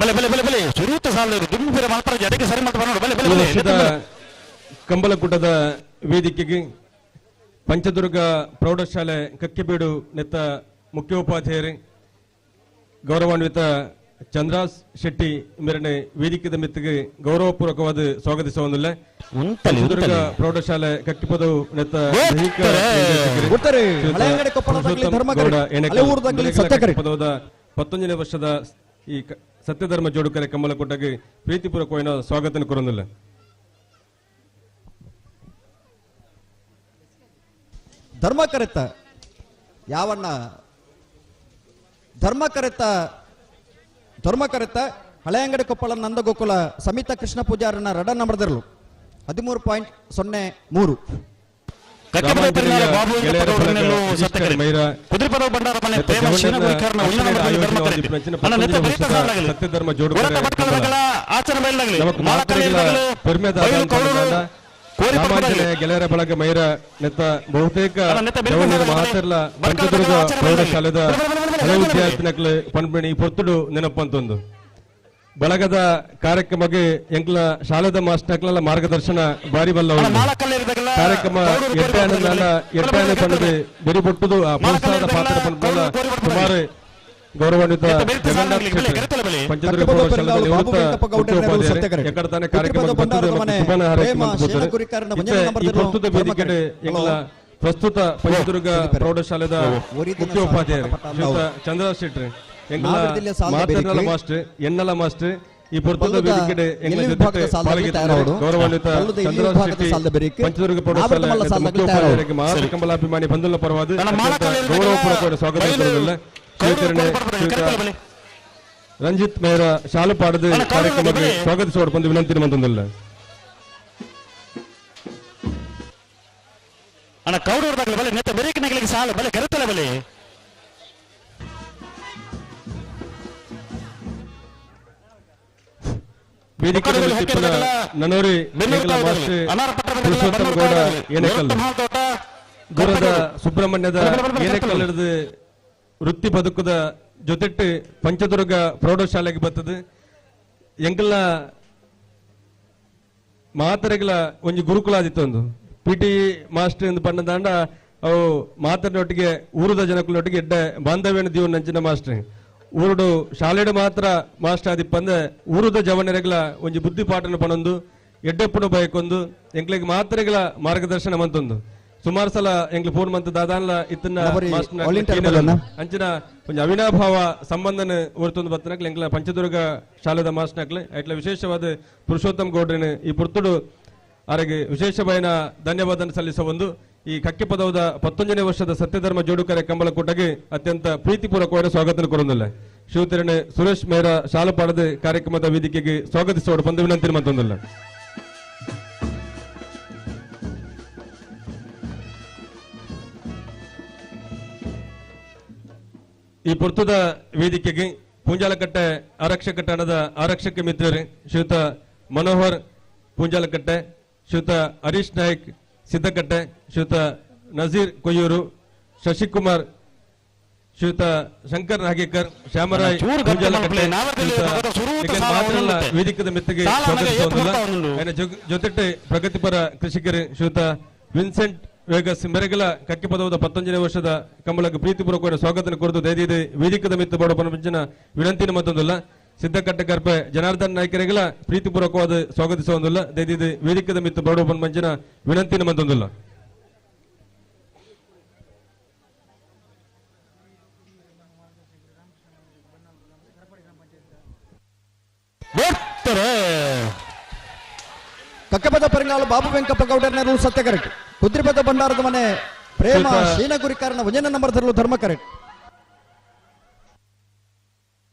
ಬಲೆ ಬಲೆ ಬಲೆ ಬಲೆ ಸುರೂತ ಸಾಲ ದುಂಬು ಬೇರೆ ಮಾತ್ರ ಜಡಕ್ಕೆ ಸರಿ ಮಾಡ್ತಾ ನೋಡು. ಬಲೆ ಬಲೆ ಈ ಬಲೆ ವರ್ಷದ ಕಂಬಳಕೂಟದ ವೇದಿಕೆಗೆ ಪಂಚದುರ್ಗ ಪ್ರೌಢಶಾಲೆ ಕಕ್ಕಿಬೀಡು ನೆತ್ತ ಮುಖ್ಯೋಪಾಧ್ಯಾಯರು ಗೌರವಾನ್ವಿತ ಚಂದ್ರಾಸ್ ಶೆಟ್ಟಿ ಮೇರನೆ ವೇದಿಕೆದ ಮಿತ್ತಿಗೆ ಗೌರವಪೂರ್ವಕವಾದ ಸ್ವಾಗತಿಸುವಂದಿಲ್ಲ. ಪಂಚದುರ್ಗ ಪ್ರೌಢಶಾಲೆ ಕಕ್ಕಿಪದವು ನೆತ್ತ ಪದವದ 19ನೇ ವರ್ಷದ ಈ ಸತ್ಯಧರ್ಮ ಜೋಡುಕರೆ ಕಮ್ಮಲಕೋಟಗೆ ಪ್ರೀತಿಪೂರ್ವಕವಾದ ಸ್ವಾಗತ ಕೊರೊಂದಿಲ್ಲ. ಧರ್ಮಕರೆತ ಯಾವಣ್ಣ ಧರ್ಮಕರೆತ ಧರ್ಮಕರೆತ ಹಳೆಯಂಗಡಿ ಕೊಪ್ಪಳ ನಂದಗೋಕುಲ ಸಮಿತ ಕೃಷ್ಣ ಪೂಜಾರನ ರಡ ನಂಬರ್ದರಲು 13.03. ಸತ್ಯಧರ್ಮ ಜೋಡುಕರೆ ಗೆಳೆಯರ ಬಳಗ ಮೈರ ನೆತ್ತ ಬಹುತೇಕ ಮಹಾತೆರ್ಲ ಪಂಚದುರ್ಗ ಪ್ರೌಢಶಾಲೆದ ಹಲವು ವಿದ್ಯಾರ್ಥಿನಕ್ಲೆ ಪನ್ಪಣಿ ಪೊರ್ತುಡು ನೆನಪಂತೊಂದು ಬಳಗದ ಕಾರ್ಯಕ್ರಮಕ್ಕೆ ಎಂಕ್ಲ ಶಾಲೆದ ಮಾಸ್ಟರ್ಗಳ ಮಾರ್ಗದರ್ಶನ ಬಾರಿ ಬಲ್ಲ ಕಾರ್ಯಕ್ರಮ ಎಟ್ಟಾನೆ ಪಂಡದೆ ಬೆರಿ ಪೊಟ್ಟುದು ಆ ಪ್ರೋತ್ಸಾಹದ ಪಾತ್ರ ಪನ್ಪಲ್ಲ ಸುಮಾರು ಗೌರವಾನ್ವಿತ ಜಗನ್ನಾಥ ಶೆಟ್ಟಿ ಪಂಚದುರ್ಗ ಪ್ರೌಢಶಾಲೆದ ನಿವೃತ್ತ ಮುಖ್ಯೋಪಾಧ್ಯಾಯರು ಎಕ್ಕಡತಾನೆ ಕಾರ್ಯಕ್ರಮಕ್ಕೆ ಬಂದಿದ್ದು ಮತ್ತು ಶುಭನ ಹಾರೈಕೆ ಮಂತ್ಪೋತಾರೆ. ಈ ಪ್ರಸ್ತುತ ವೇದಿಕೆಡೆ ಎಂಕ್ಲ ಪ್ರಸ್ತುತ ಪಂಚದುರ್ಗ ಪ್ರೌಢಶಾಲೆದ ಮುಖ್ಯೋಪಾಧ್ಯಾಯರು ಶ್ರೀಯುತ ಚಂದ್ರ ಶೆಟ್ಟಿ ಎಂಕ್ಲ ಮಾತರ್ನಲ ಮಾಸ್ಟರ್ ಎನ್ನಲ ಮಾಸ್ಟರ್ ಈ ಪೊರ್ತುದ ವೇದಿಕೆಡೆ ಎಂಕ್ಲ ಜೊತೆ ಪಾಲ್ಗೊಂಡಿದ್ದಾರೆ ಗೌರವಾನ್ವಿತ ಚಂದ್ರ ಶೆಟ್ಟಿ ಪಂಚದುರ್ಗ ಪ್ರೌಢಶಾಲೆ ಮುಖ್ಯೋಪಾಧ್ಯಾಯರಿಗೆ ಮಾತ್ರ ಕಂಬಲಾಭಿಮಾನಿ ಬಂಧುಗಳ ಪರವಾದ ಗೌರವಪೂರ್ವಕವಾದ ಸ್ವಾಗತ ಕೋರುವುದಿಲ್ಲ. ರಂಜಿತ್ ಮೇರ ಶಾಲು ಪಾಡದ ಕಾರ್ಯಕ್ರಮಕ್ಕೆ ಸ್ವಾಗತಿಸುವ ಬಂದು ವಿನಂತಿ ಮಂತೊಂದಿಲ್ಲ. ಅಣ್ಣ ಕೌಡೂರ್ದಾಗಲಿ ಬಲೆ ನೆತ್ತ ಬೆರಿಕಿನಗಳಿಗೆ ಸಾಲು ಬಲೆ ಕರೆತಲೆ ಬಲೆ ವೇದಿಕೆ ನನೋರಿ ಪುರುಷೋತ್ತಮ ಗೌಡ ಏನೇಕಲ್ ದೂರದ ಸುಬ್ರಹ್ಮಣ್ಯದ ಏನೇಕಲ್ ಹಿಡಿದು ವೃತ್ತಿ ಬದುಕದ ಜೊತೆಟ್ಟು ಪಂಚದುರ್ಗ ಪ್ರೌಢಶಾಲೆಗೆ ಬರ್ತದೆ. ಎಂಕಲ್ನ ಮಾತರೆಗಳ ಒಂಜಿ ಗುರುಕುಲ ಆದಿತ್ತು ಒಂದು ಪಿ ಟಿ ಮಾಸ್ಟರ್ ಎಂದು ಪಣ್ಣದಾಂಡ ಅವು ಮಾತರಿನೊಟ್ಟಿಗೆ ಊರದ ಜನಕುಲೊಟ್ಟಿಗೆ ಎಡ್ಡೆ ಬಾಂಧವ್ಯನ ದೀವನ ನಂಚಿನ ಮಾಸ್ಟರ್ ಊರುಡು ಶಾಲೆಡು ಮಾತ್ರ ಮಾಸ್ಟರ್ ಆದಿಪ್ಪಂದೆ ಊರುದ ಜವನರೆಗಳ ಒಂಜಿ ಬುದ್ಧಿ ಪಾಠನ ಪಣೊಂದು ಎಡ್ಡೆಪ್ಪುಡು ಬಯಕೊಂದು ಎಂಕ್ಲೆಗ್ ಮಾತ್ರೆಗಳ ಮಾರ್ಗದರ್ಶನ ಮಂತೊಂದು ಸುಮಾರು ಸಲ ಎಂಗ್ಲ ಫೋನ್ ಮಂತ್ ದಾದಾನ್ಲ ಇತ್ತನ್ನ ಅಂಚಿನ ಒಂಜಿ ಅವಿನಾಭಾವ ಸಂಬಂಧನ ಒರ್ತೊಂದು ಬತ್ತನಕ್ಲೆ ಎಂಕ್ಲ ಪಂಚದುರ್ಗ ಶಾಲೆದ ಮಾಸ್ಟರ್ನಕ್ಲೆ ಐಟ್ಲ ವಿಶೇಷವಾದ ಪುರುಷೋತ್ತಮ ಗೌಡ್ರನ ಈ ಪುರ್ತುಡು ಆರೆಗೆ ವಿಶೇಷವಾದ ಧನ್ಯವಾದ ಸಲ್ಲಿಸುವ ಒಂದು ಈ ಕಕ್ಕೆ ಪದವದ 19ನೇ ವರ್ಷದ ಸತ್ಯಧರ್ಮ ಜೋಡುಕರೆ ಕಂಬಳಕೂಟಗೆ ಅತ್ಯಂತ ಪ್ರೀತಿಪೂರ್ವಕವಾದ ಸ್ವಾಗತ ಕೊರೊಂದಿಲ್ಲ. ಶಿವತಿರಣೆ ಸುರೇಶ್ ಮೇರ ಶಾಲು ಪಾಡದ ಕಾರ್ಯಕ್ರಮದ ವೇದಿಕೆಗೆ ಸ್ವಾಗತಿಸುವ ಬಂದು ವಿನಂತಿ ಮಂತೊಂದಿಲ್ಲ. ಈ ಪುರ್ತದ ವೇದಿಕೆಗೆ ಪೂಂಜಾಲಕಟ್ಟೆ ಆರಕ್ಷಕ ಠಾಣದ ಆರಕ್ಷಕ ಮಿತ್ರರು ಶ್ರೀಯುತ ಮನೋಹರ್ ಪೂಂಜಾಲಕಟ್ಟೆ, ಶ್ರೀಯುತ ಹರೀಶ್ ನಾಯ್ಕ್ ಸಿದ್ದಕಟ್ಟೆ, ಶ್ರೀಯುತ ನಜೀರ್ ಕೊಯ್ಯೂರು, ಶಶಿಕುಮಾರ್, ಶ್ರೀಯುತ ಶಂಕರ್ ನಾಗೇಕರ್, ಶ್ಯಾಮರಾಯ್ ಪೂಂಜಾಲಕಟ್ಟೆ ವೇದಿಕದ ಮಿತ್ತಿಗೆ ಜೊತೆಟ್ಟೆ ಪ್ರಗತಿಪರ ಕೃಷಿಕರು ಶ್ರೀಯುತ ವಿನ್ಸೆಂಟ್ ವೇಗಸ್ ಮೆರಗಲ ಕಕ್ಕೆ ಪದವದ 19ನೇ ವರ್ಷದ ಕಂಬಳಕ್ಕೆ ಪ್ರೀತಿಪೂರ್ವಕವಾದ ಸ್ವಾಗತ ಕೋರಿದು ದಯದೀದೆ ವೇದಿಕದ ಮಿತ್ತು ಬಾಡ ಪನಪಂಚನ ವಿನಂತಿನ ಮತ್ತೊಂದಿಲ್ಲ. ಸಿದ್ದಕಟ್ಟೆ ಕರ್ಪೆ ಜನಾರ್ದನ್ ನಾಯ್ಕರಿಗಳ ಪ್ರೀತಿಪೂರ್ವಕವಾದ ಸ್ವಾಗತಿಸುವಂದಿಲ್ಲ. ದಯದೀದೆ ವೇದಿಕದ ಮಿತ್ತು ಬಾಡ ಪನಪಂಚನ ವಿನಂತಿನ ಮತ್ತೊಂದಿಲ್ಲ. ಕಕ್ಕಪದ ಪರಿಂಗಾಲು ಬಾಬು ವೆಂಕಪ್ಪ ಗೌಡರ್ನರು ಸತ್ಯ ಕರೆಕ್ಟ್. ಕುದ್ರಿಪದ ಭಂಡಾರದ ಮನೆ ಪ್ರೇಮ ಶೀನಗುರಿಕಾರನ ಒಂಜನ ನಂಬರ್ ತರಲು ಧರ್ಮ ಕರೆಕ್ಟ್.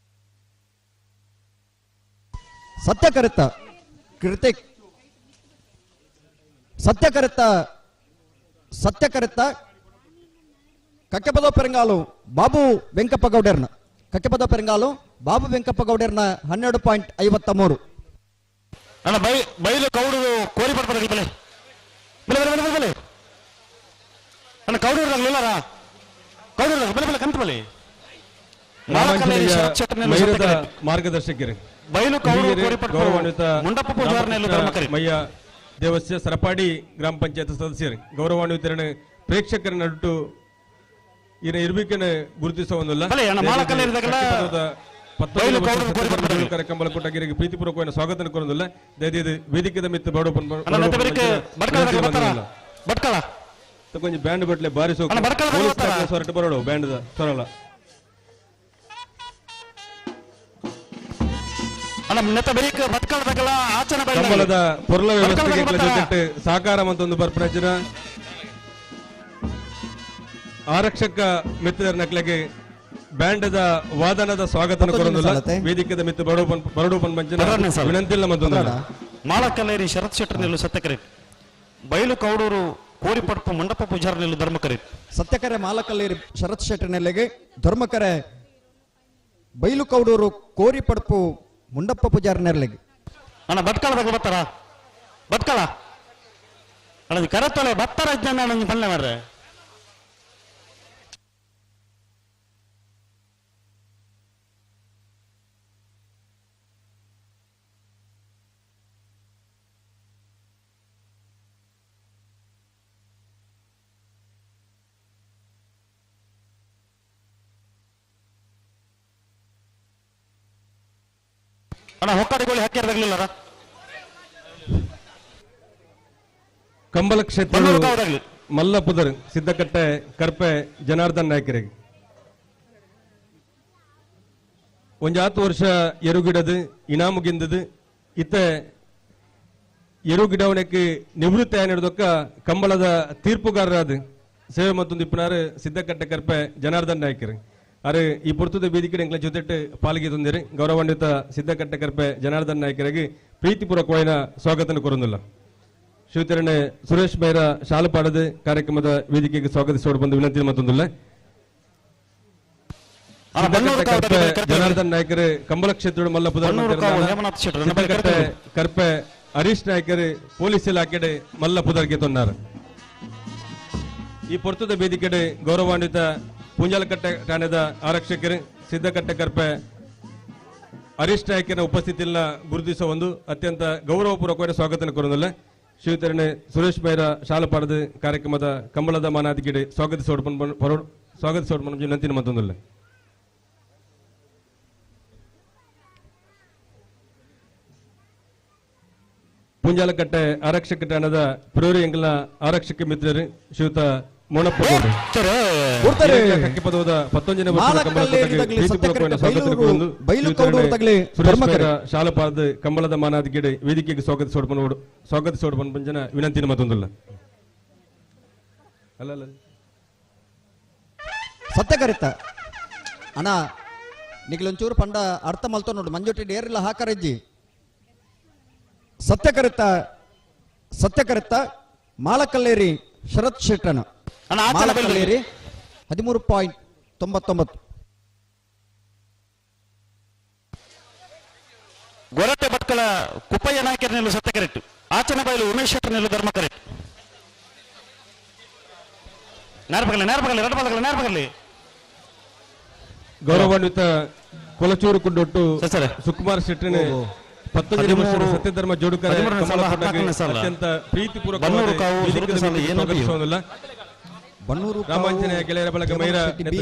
ಸತ್ಯ ಕರೆತ ಕೃತಿಕ್ ಸತ್ಯ ಕರೆತ ಸತ್ಯ ಕರೆತ ಕಕ್ಕೆಪದ ಪೆರಂಗಾಲು ಬಾಬು ವೆಂಕಪ್ಪ ಗೌಡರ್ನ ಕಕ್ಕೆಪದ ಪೆರಂಗಾಲು ಬಾಬು ವೆಂಕಪ್ಪ ಗೌಡರ್ನ 12.53. ಅಣ್ಣ ಬೈ ಬೈಲು ಕೌಡು ಕೋರಿ ಪಡ್ಪಡಗಲಿ ಬಲೆ ಬಲೆ ಬಲೆ ಬಲೆ ಬಲೆ ಅಣ್ಣ ಕೌಡೂರು ಇಲ್ಲಾರ ಕೌಡೂರು ಬಲೆ ಬಲೆ ಕಂತ ಬಲೆ ಮಾರ್ಗದರ್ಶಕರು ಬೈಲು ಕೌಡು ಕೋರಿ ಗೌರವಾನ್ವಿತ ಮುಂಡಪ್ಪ ಪೂಜಾರನೆಲ್ಲ ಧರ್ಮಕರಿ ಮಯ್ಯ ದೇವಸ್ಯ ಸರಪಾಡಿ ಗ್ರಾಮ ಪಂಚಾಯತ್ ಸದಸ್ಯರು ಗೌರವಾನ್ವಿತರನ್ನು ಪ್ರೇಕ್ಷಕರ ನಡುಟು ಇರ ಇರ್ಬೇಕನ್ನು ಗುರುತಿಸುವಂದಿಲ್ಲ. 19 ಕಂಬಳಕೂಟಗಿರಿಗೆ ಪ್ರೀತಿಪೂರ್ವಕವಾಗಿ ಸ್ವಾಗತ ಕೋರೊಂದುಲ್ಲ. ದಯದೀದು ವೇದಿಕೆದ ಮಿತ್ತು ಬರೊಡು ಕೊಂಚ ಬ್ಯಾಂಡ್ ಬಟ್ಲೆ ಬಾರಿಸೋ ಸೊರಟು ಬರೋಡು ಬ್ಯಾಂಡ್ ಸೊರಲ. ಕಂಬಳದ ಪೊರ್ಲ ವ್ಯವಸ್ಥೆಗೆ ಜೊತೆ ಸಹಕಾರ ಮತ್ತೊಂದು ಬರ್ಪನಂಚಿನ ಆರಕ್ಷಕ ಮಿತ್ರರ ನಕ್ಲೆಗೆ ಬ್ಯಾಂಡದ ವಾದನದ ಸ್ವಾಗತ ಕೊರೊಂದುಲ್ಲ. ವೇದಿಕೆದ ಮಿತ್ತು ಬರಡು ಪಂಚನ ವಿನಂತಿಲ್ಲ ಮತ್ತೊಂದು. ಮಾಳಕಲ್ಲೇರಿ ಶರತ್ ಶೆಟ್ಟರ್ ನಿಲ್ಲು ಸತ್ಯಕರೆ, ಬೈಲು ಕೌಡೂರು ಕೋರಿಪಡ್ಪು ಮಂಡಪ ಪೂಜಾರ ನಿಲ್ಲು ಧರ್ಮಕರೆ. ಸತ್ಯಕರೆ ಮಾಲಕಲ್ಲೇರಿ ಶರತ್ ಶೆಟ್ಟರ್ ನೆಲೆಗೆ ಧರ್ಮಕರೆ ಬೈಲು ಕೌಡೂರು ಕೋರಿಪಡ್ಪು ಮುಂಡಪ್ಪ ಪೂಜಾರ ನೆರಳಿಗೆ. ಅಣ್ಣ ಬಟ್ಕಳದಾಗ ಬರ್ತಾರ ಬಟ್ಕಳ ಅಣ್ಣ ಕರತೊಲೆ ಬತ್ತರ ಜನ ಪಲ್ಲೆ ಮಾಡ್ರೆ. ಅಣ್ಣ ಹೊಕ್ಕಾಡಿಗಳು ಹಾಕಿರ್ದಾಗ್ಲಿಲ್ಲ. ಕಂಬಳ ಕ್ಷೇತ್ರ ಮಲ್ಲಪುದರ್ ಸಿದ್ದಕಟ್ಟೆ ಕರ್ಪೆ ಜನಾರ್ದನ್ ನಾಯಕರಿಗೆ ಒಂಜಾತು ವರ್ಷ ಎರುಗಿಡದು ಇನಾಮುಗಿಂದದು ಇತ್ತ ಎರುಗಿಡವನಕ್ಕೆ ನಿವೃತ್ತಿ ಆನಿಡ್ದೊಕ್ಕ ಕಂಬಳದ ತೀರ್ಪುಗಾರರಾದ ಸೇವೆ ಮತ್ತೊಂದು ಇಪ್ಪನಾರು ಸಿದ್ದಕಟ್ಟೆ ಕರ್ಪೆ ಜನಾರ್ದನ್ ನಾಯಕರು ಅರೆ ಈ ಪುರ್ತದ ವೇದಿಕೆ ಎಂಕ್ಲ ಜೊತೆಟ್ ಪಾಲ್ಗೆ ತಂದಿರಿ. ಗೌರವಾನ್ವಿತ ಸಿದ್ದಕಟ್ಟೆ ಕರ್ಪೆ ಜನಾರ್ದನ್ ನಾಯಕರಿಗೆ ಪ್ರೀತಿಪೂರ್ವಕವಾದ ಸ್ವಾಗತ ಕೋರೊಂದುಲ್ಲ. ಶಿವತರಣೆ ಸುರೇಶ್ ಬೈರ ಶಾಲಪಾಡದ ಕಾರ್ಯಕ್ರಮದ ವೇದಿಕೆಗೆ ಸ್ವಾಗತಿಸೋಡು ಬಂದು ವಿನಂತಿ ಮತ್ತೊಂದುಲ್ಲ. ಜನಾರ್ದನ್ ನಾಯಕರು ಕಂಬಳ ಕ್ಷೇತ್ರ ಮಲ್ಲಪುದ ಕರ್ಪೆ ಹರೀಶ್ ನಾಯಕರು ಪೊಲೀಸ್ ಇಲಾಖೆ ಮಲ್ಲಪುದರ್ಗೆ ತೊಂದಾರು. ಈ ಪೊರ್ತದ ವೇದಿಕೆಡೆ ಗೌರವಾನ್ವಿತ ಪುಂಜಾಲಕಟ್ಟೆ ಠಾಣೆದ ಆರಕ್ಷಕರು ಸಿದ್ದಕಟ್ಟೆ ಕರ್ಪೆ ಹರೀಶ್ ನಾಯಕನ ಉಪಸ್ಥಿತಿಯನ್ನ ಗುರುತಿಸುವ ಒಂದು ಅತ್ಯಂತ ಗೌರವಪೂರ್ವಕವಾಗಿ ಸ್ವಾಗತ ಕೋರೊಂದುಲ್ಲ. ಶ್ರೀತರಣೆ ಸುರೇಶ್ ಬೈರ ಶಾಲಪಾಡದ ಕಾರ್ಯಕ್ರಮದ ಕಂಬಳದ ಮಾನಾದಿಗಿಡೆ ಸ್ವಾಗತಿಸೋಡ್ ವಿನಂತಿ ಮತ್ತೊಂದುಲ್ಲ. ಪುಂಜಾಲಕಟ್ಟೆ ಆರಕ್ಷಕ ಠಾಣದ ಪ್ರೋರಿ ಎಂಗಲ ಆರಕ್ಷಕ ಮಿತ್ರರು ಶ್ರೀಯುತ ಮೋಣಪ್ಪ ಕಕ್ಕಿಪದವದ 19ನೇ ಶಾಲಪಾದ ಕಂಬಳದ ಮಾನಾದಿಗಿಡೆ ವೇದಿಕೆಗೆ ಸ್ವಾಗತಿಸೋಡ್ ಪಂಚನ ವಿನಂತಿನ ಮತ್ತೊಂದುಲ್ಲ. ಅಲ್ಲ ಅಲ್ಲ ಸತ್ಯಕರಿತ ಅಣ್ಣ ನಿಗ್ಲೊಂಚೂರು ಪಂಡ ಅರ್ಥ ಮಲ್ತೋ ನೋಡು ಮಂಜೊಟ್ಟಿ ಡೇರಿಲ್ಲ ಹಾಕರಜ್ಜಿ. ಸತ್ಯಕರಿತ ಸತ್ಯಕರಿತ ಮಾಲಕಲ್ಲೇರಿ ಶರತ್ ಶೆಟ್ಟನ ಮಾಲಕಲ್ಲೇರಿ 13.99. ಗೊರಟೆ ಭಟ್ಕಳ ಕುಪ್ಪಯ್ಯ ನಾಯಕರ ನಿಲ್ಲು ಸತ್ಯಕರೆಟ್ಟು, ಆಚನಬೈಲು ಉಮೇಶ್ ಶೆಟ್ಟರ್ ನಿಲ್ಲು ಧರ್ಮಕರೆಟ್ಟು. ನೇರಪಗಲಿ ನೇರಪಗಲಿ ಎರಡು ಪದಗಳು ನೇರಪಗಲಿ. ಗೌರವಾನ್ವಿತ ಕೊಲಚೂರು ಕುಂಡೊಟ್ಟು ಸುಕುಮಾರ್ ಶೆಟ್ಟರ್ 19 ವರ್ಷದ ಸತ್ಯಧರ್ಮ ಜೋಡುಕರ ಅತ್ಯಂತ ಪ್ರೀತಿಪೂರ್ವಕ ರಾಮಾಂಜನೇಯ ಗೆಳೆಯರ ಬಳಗ ಮೈರ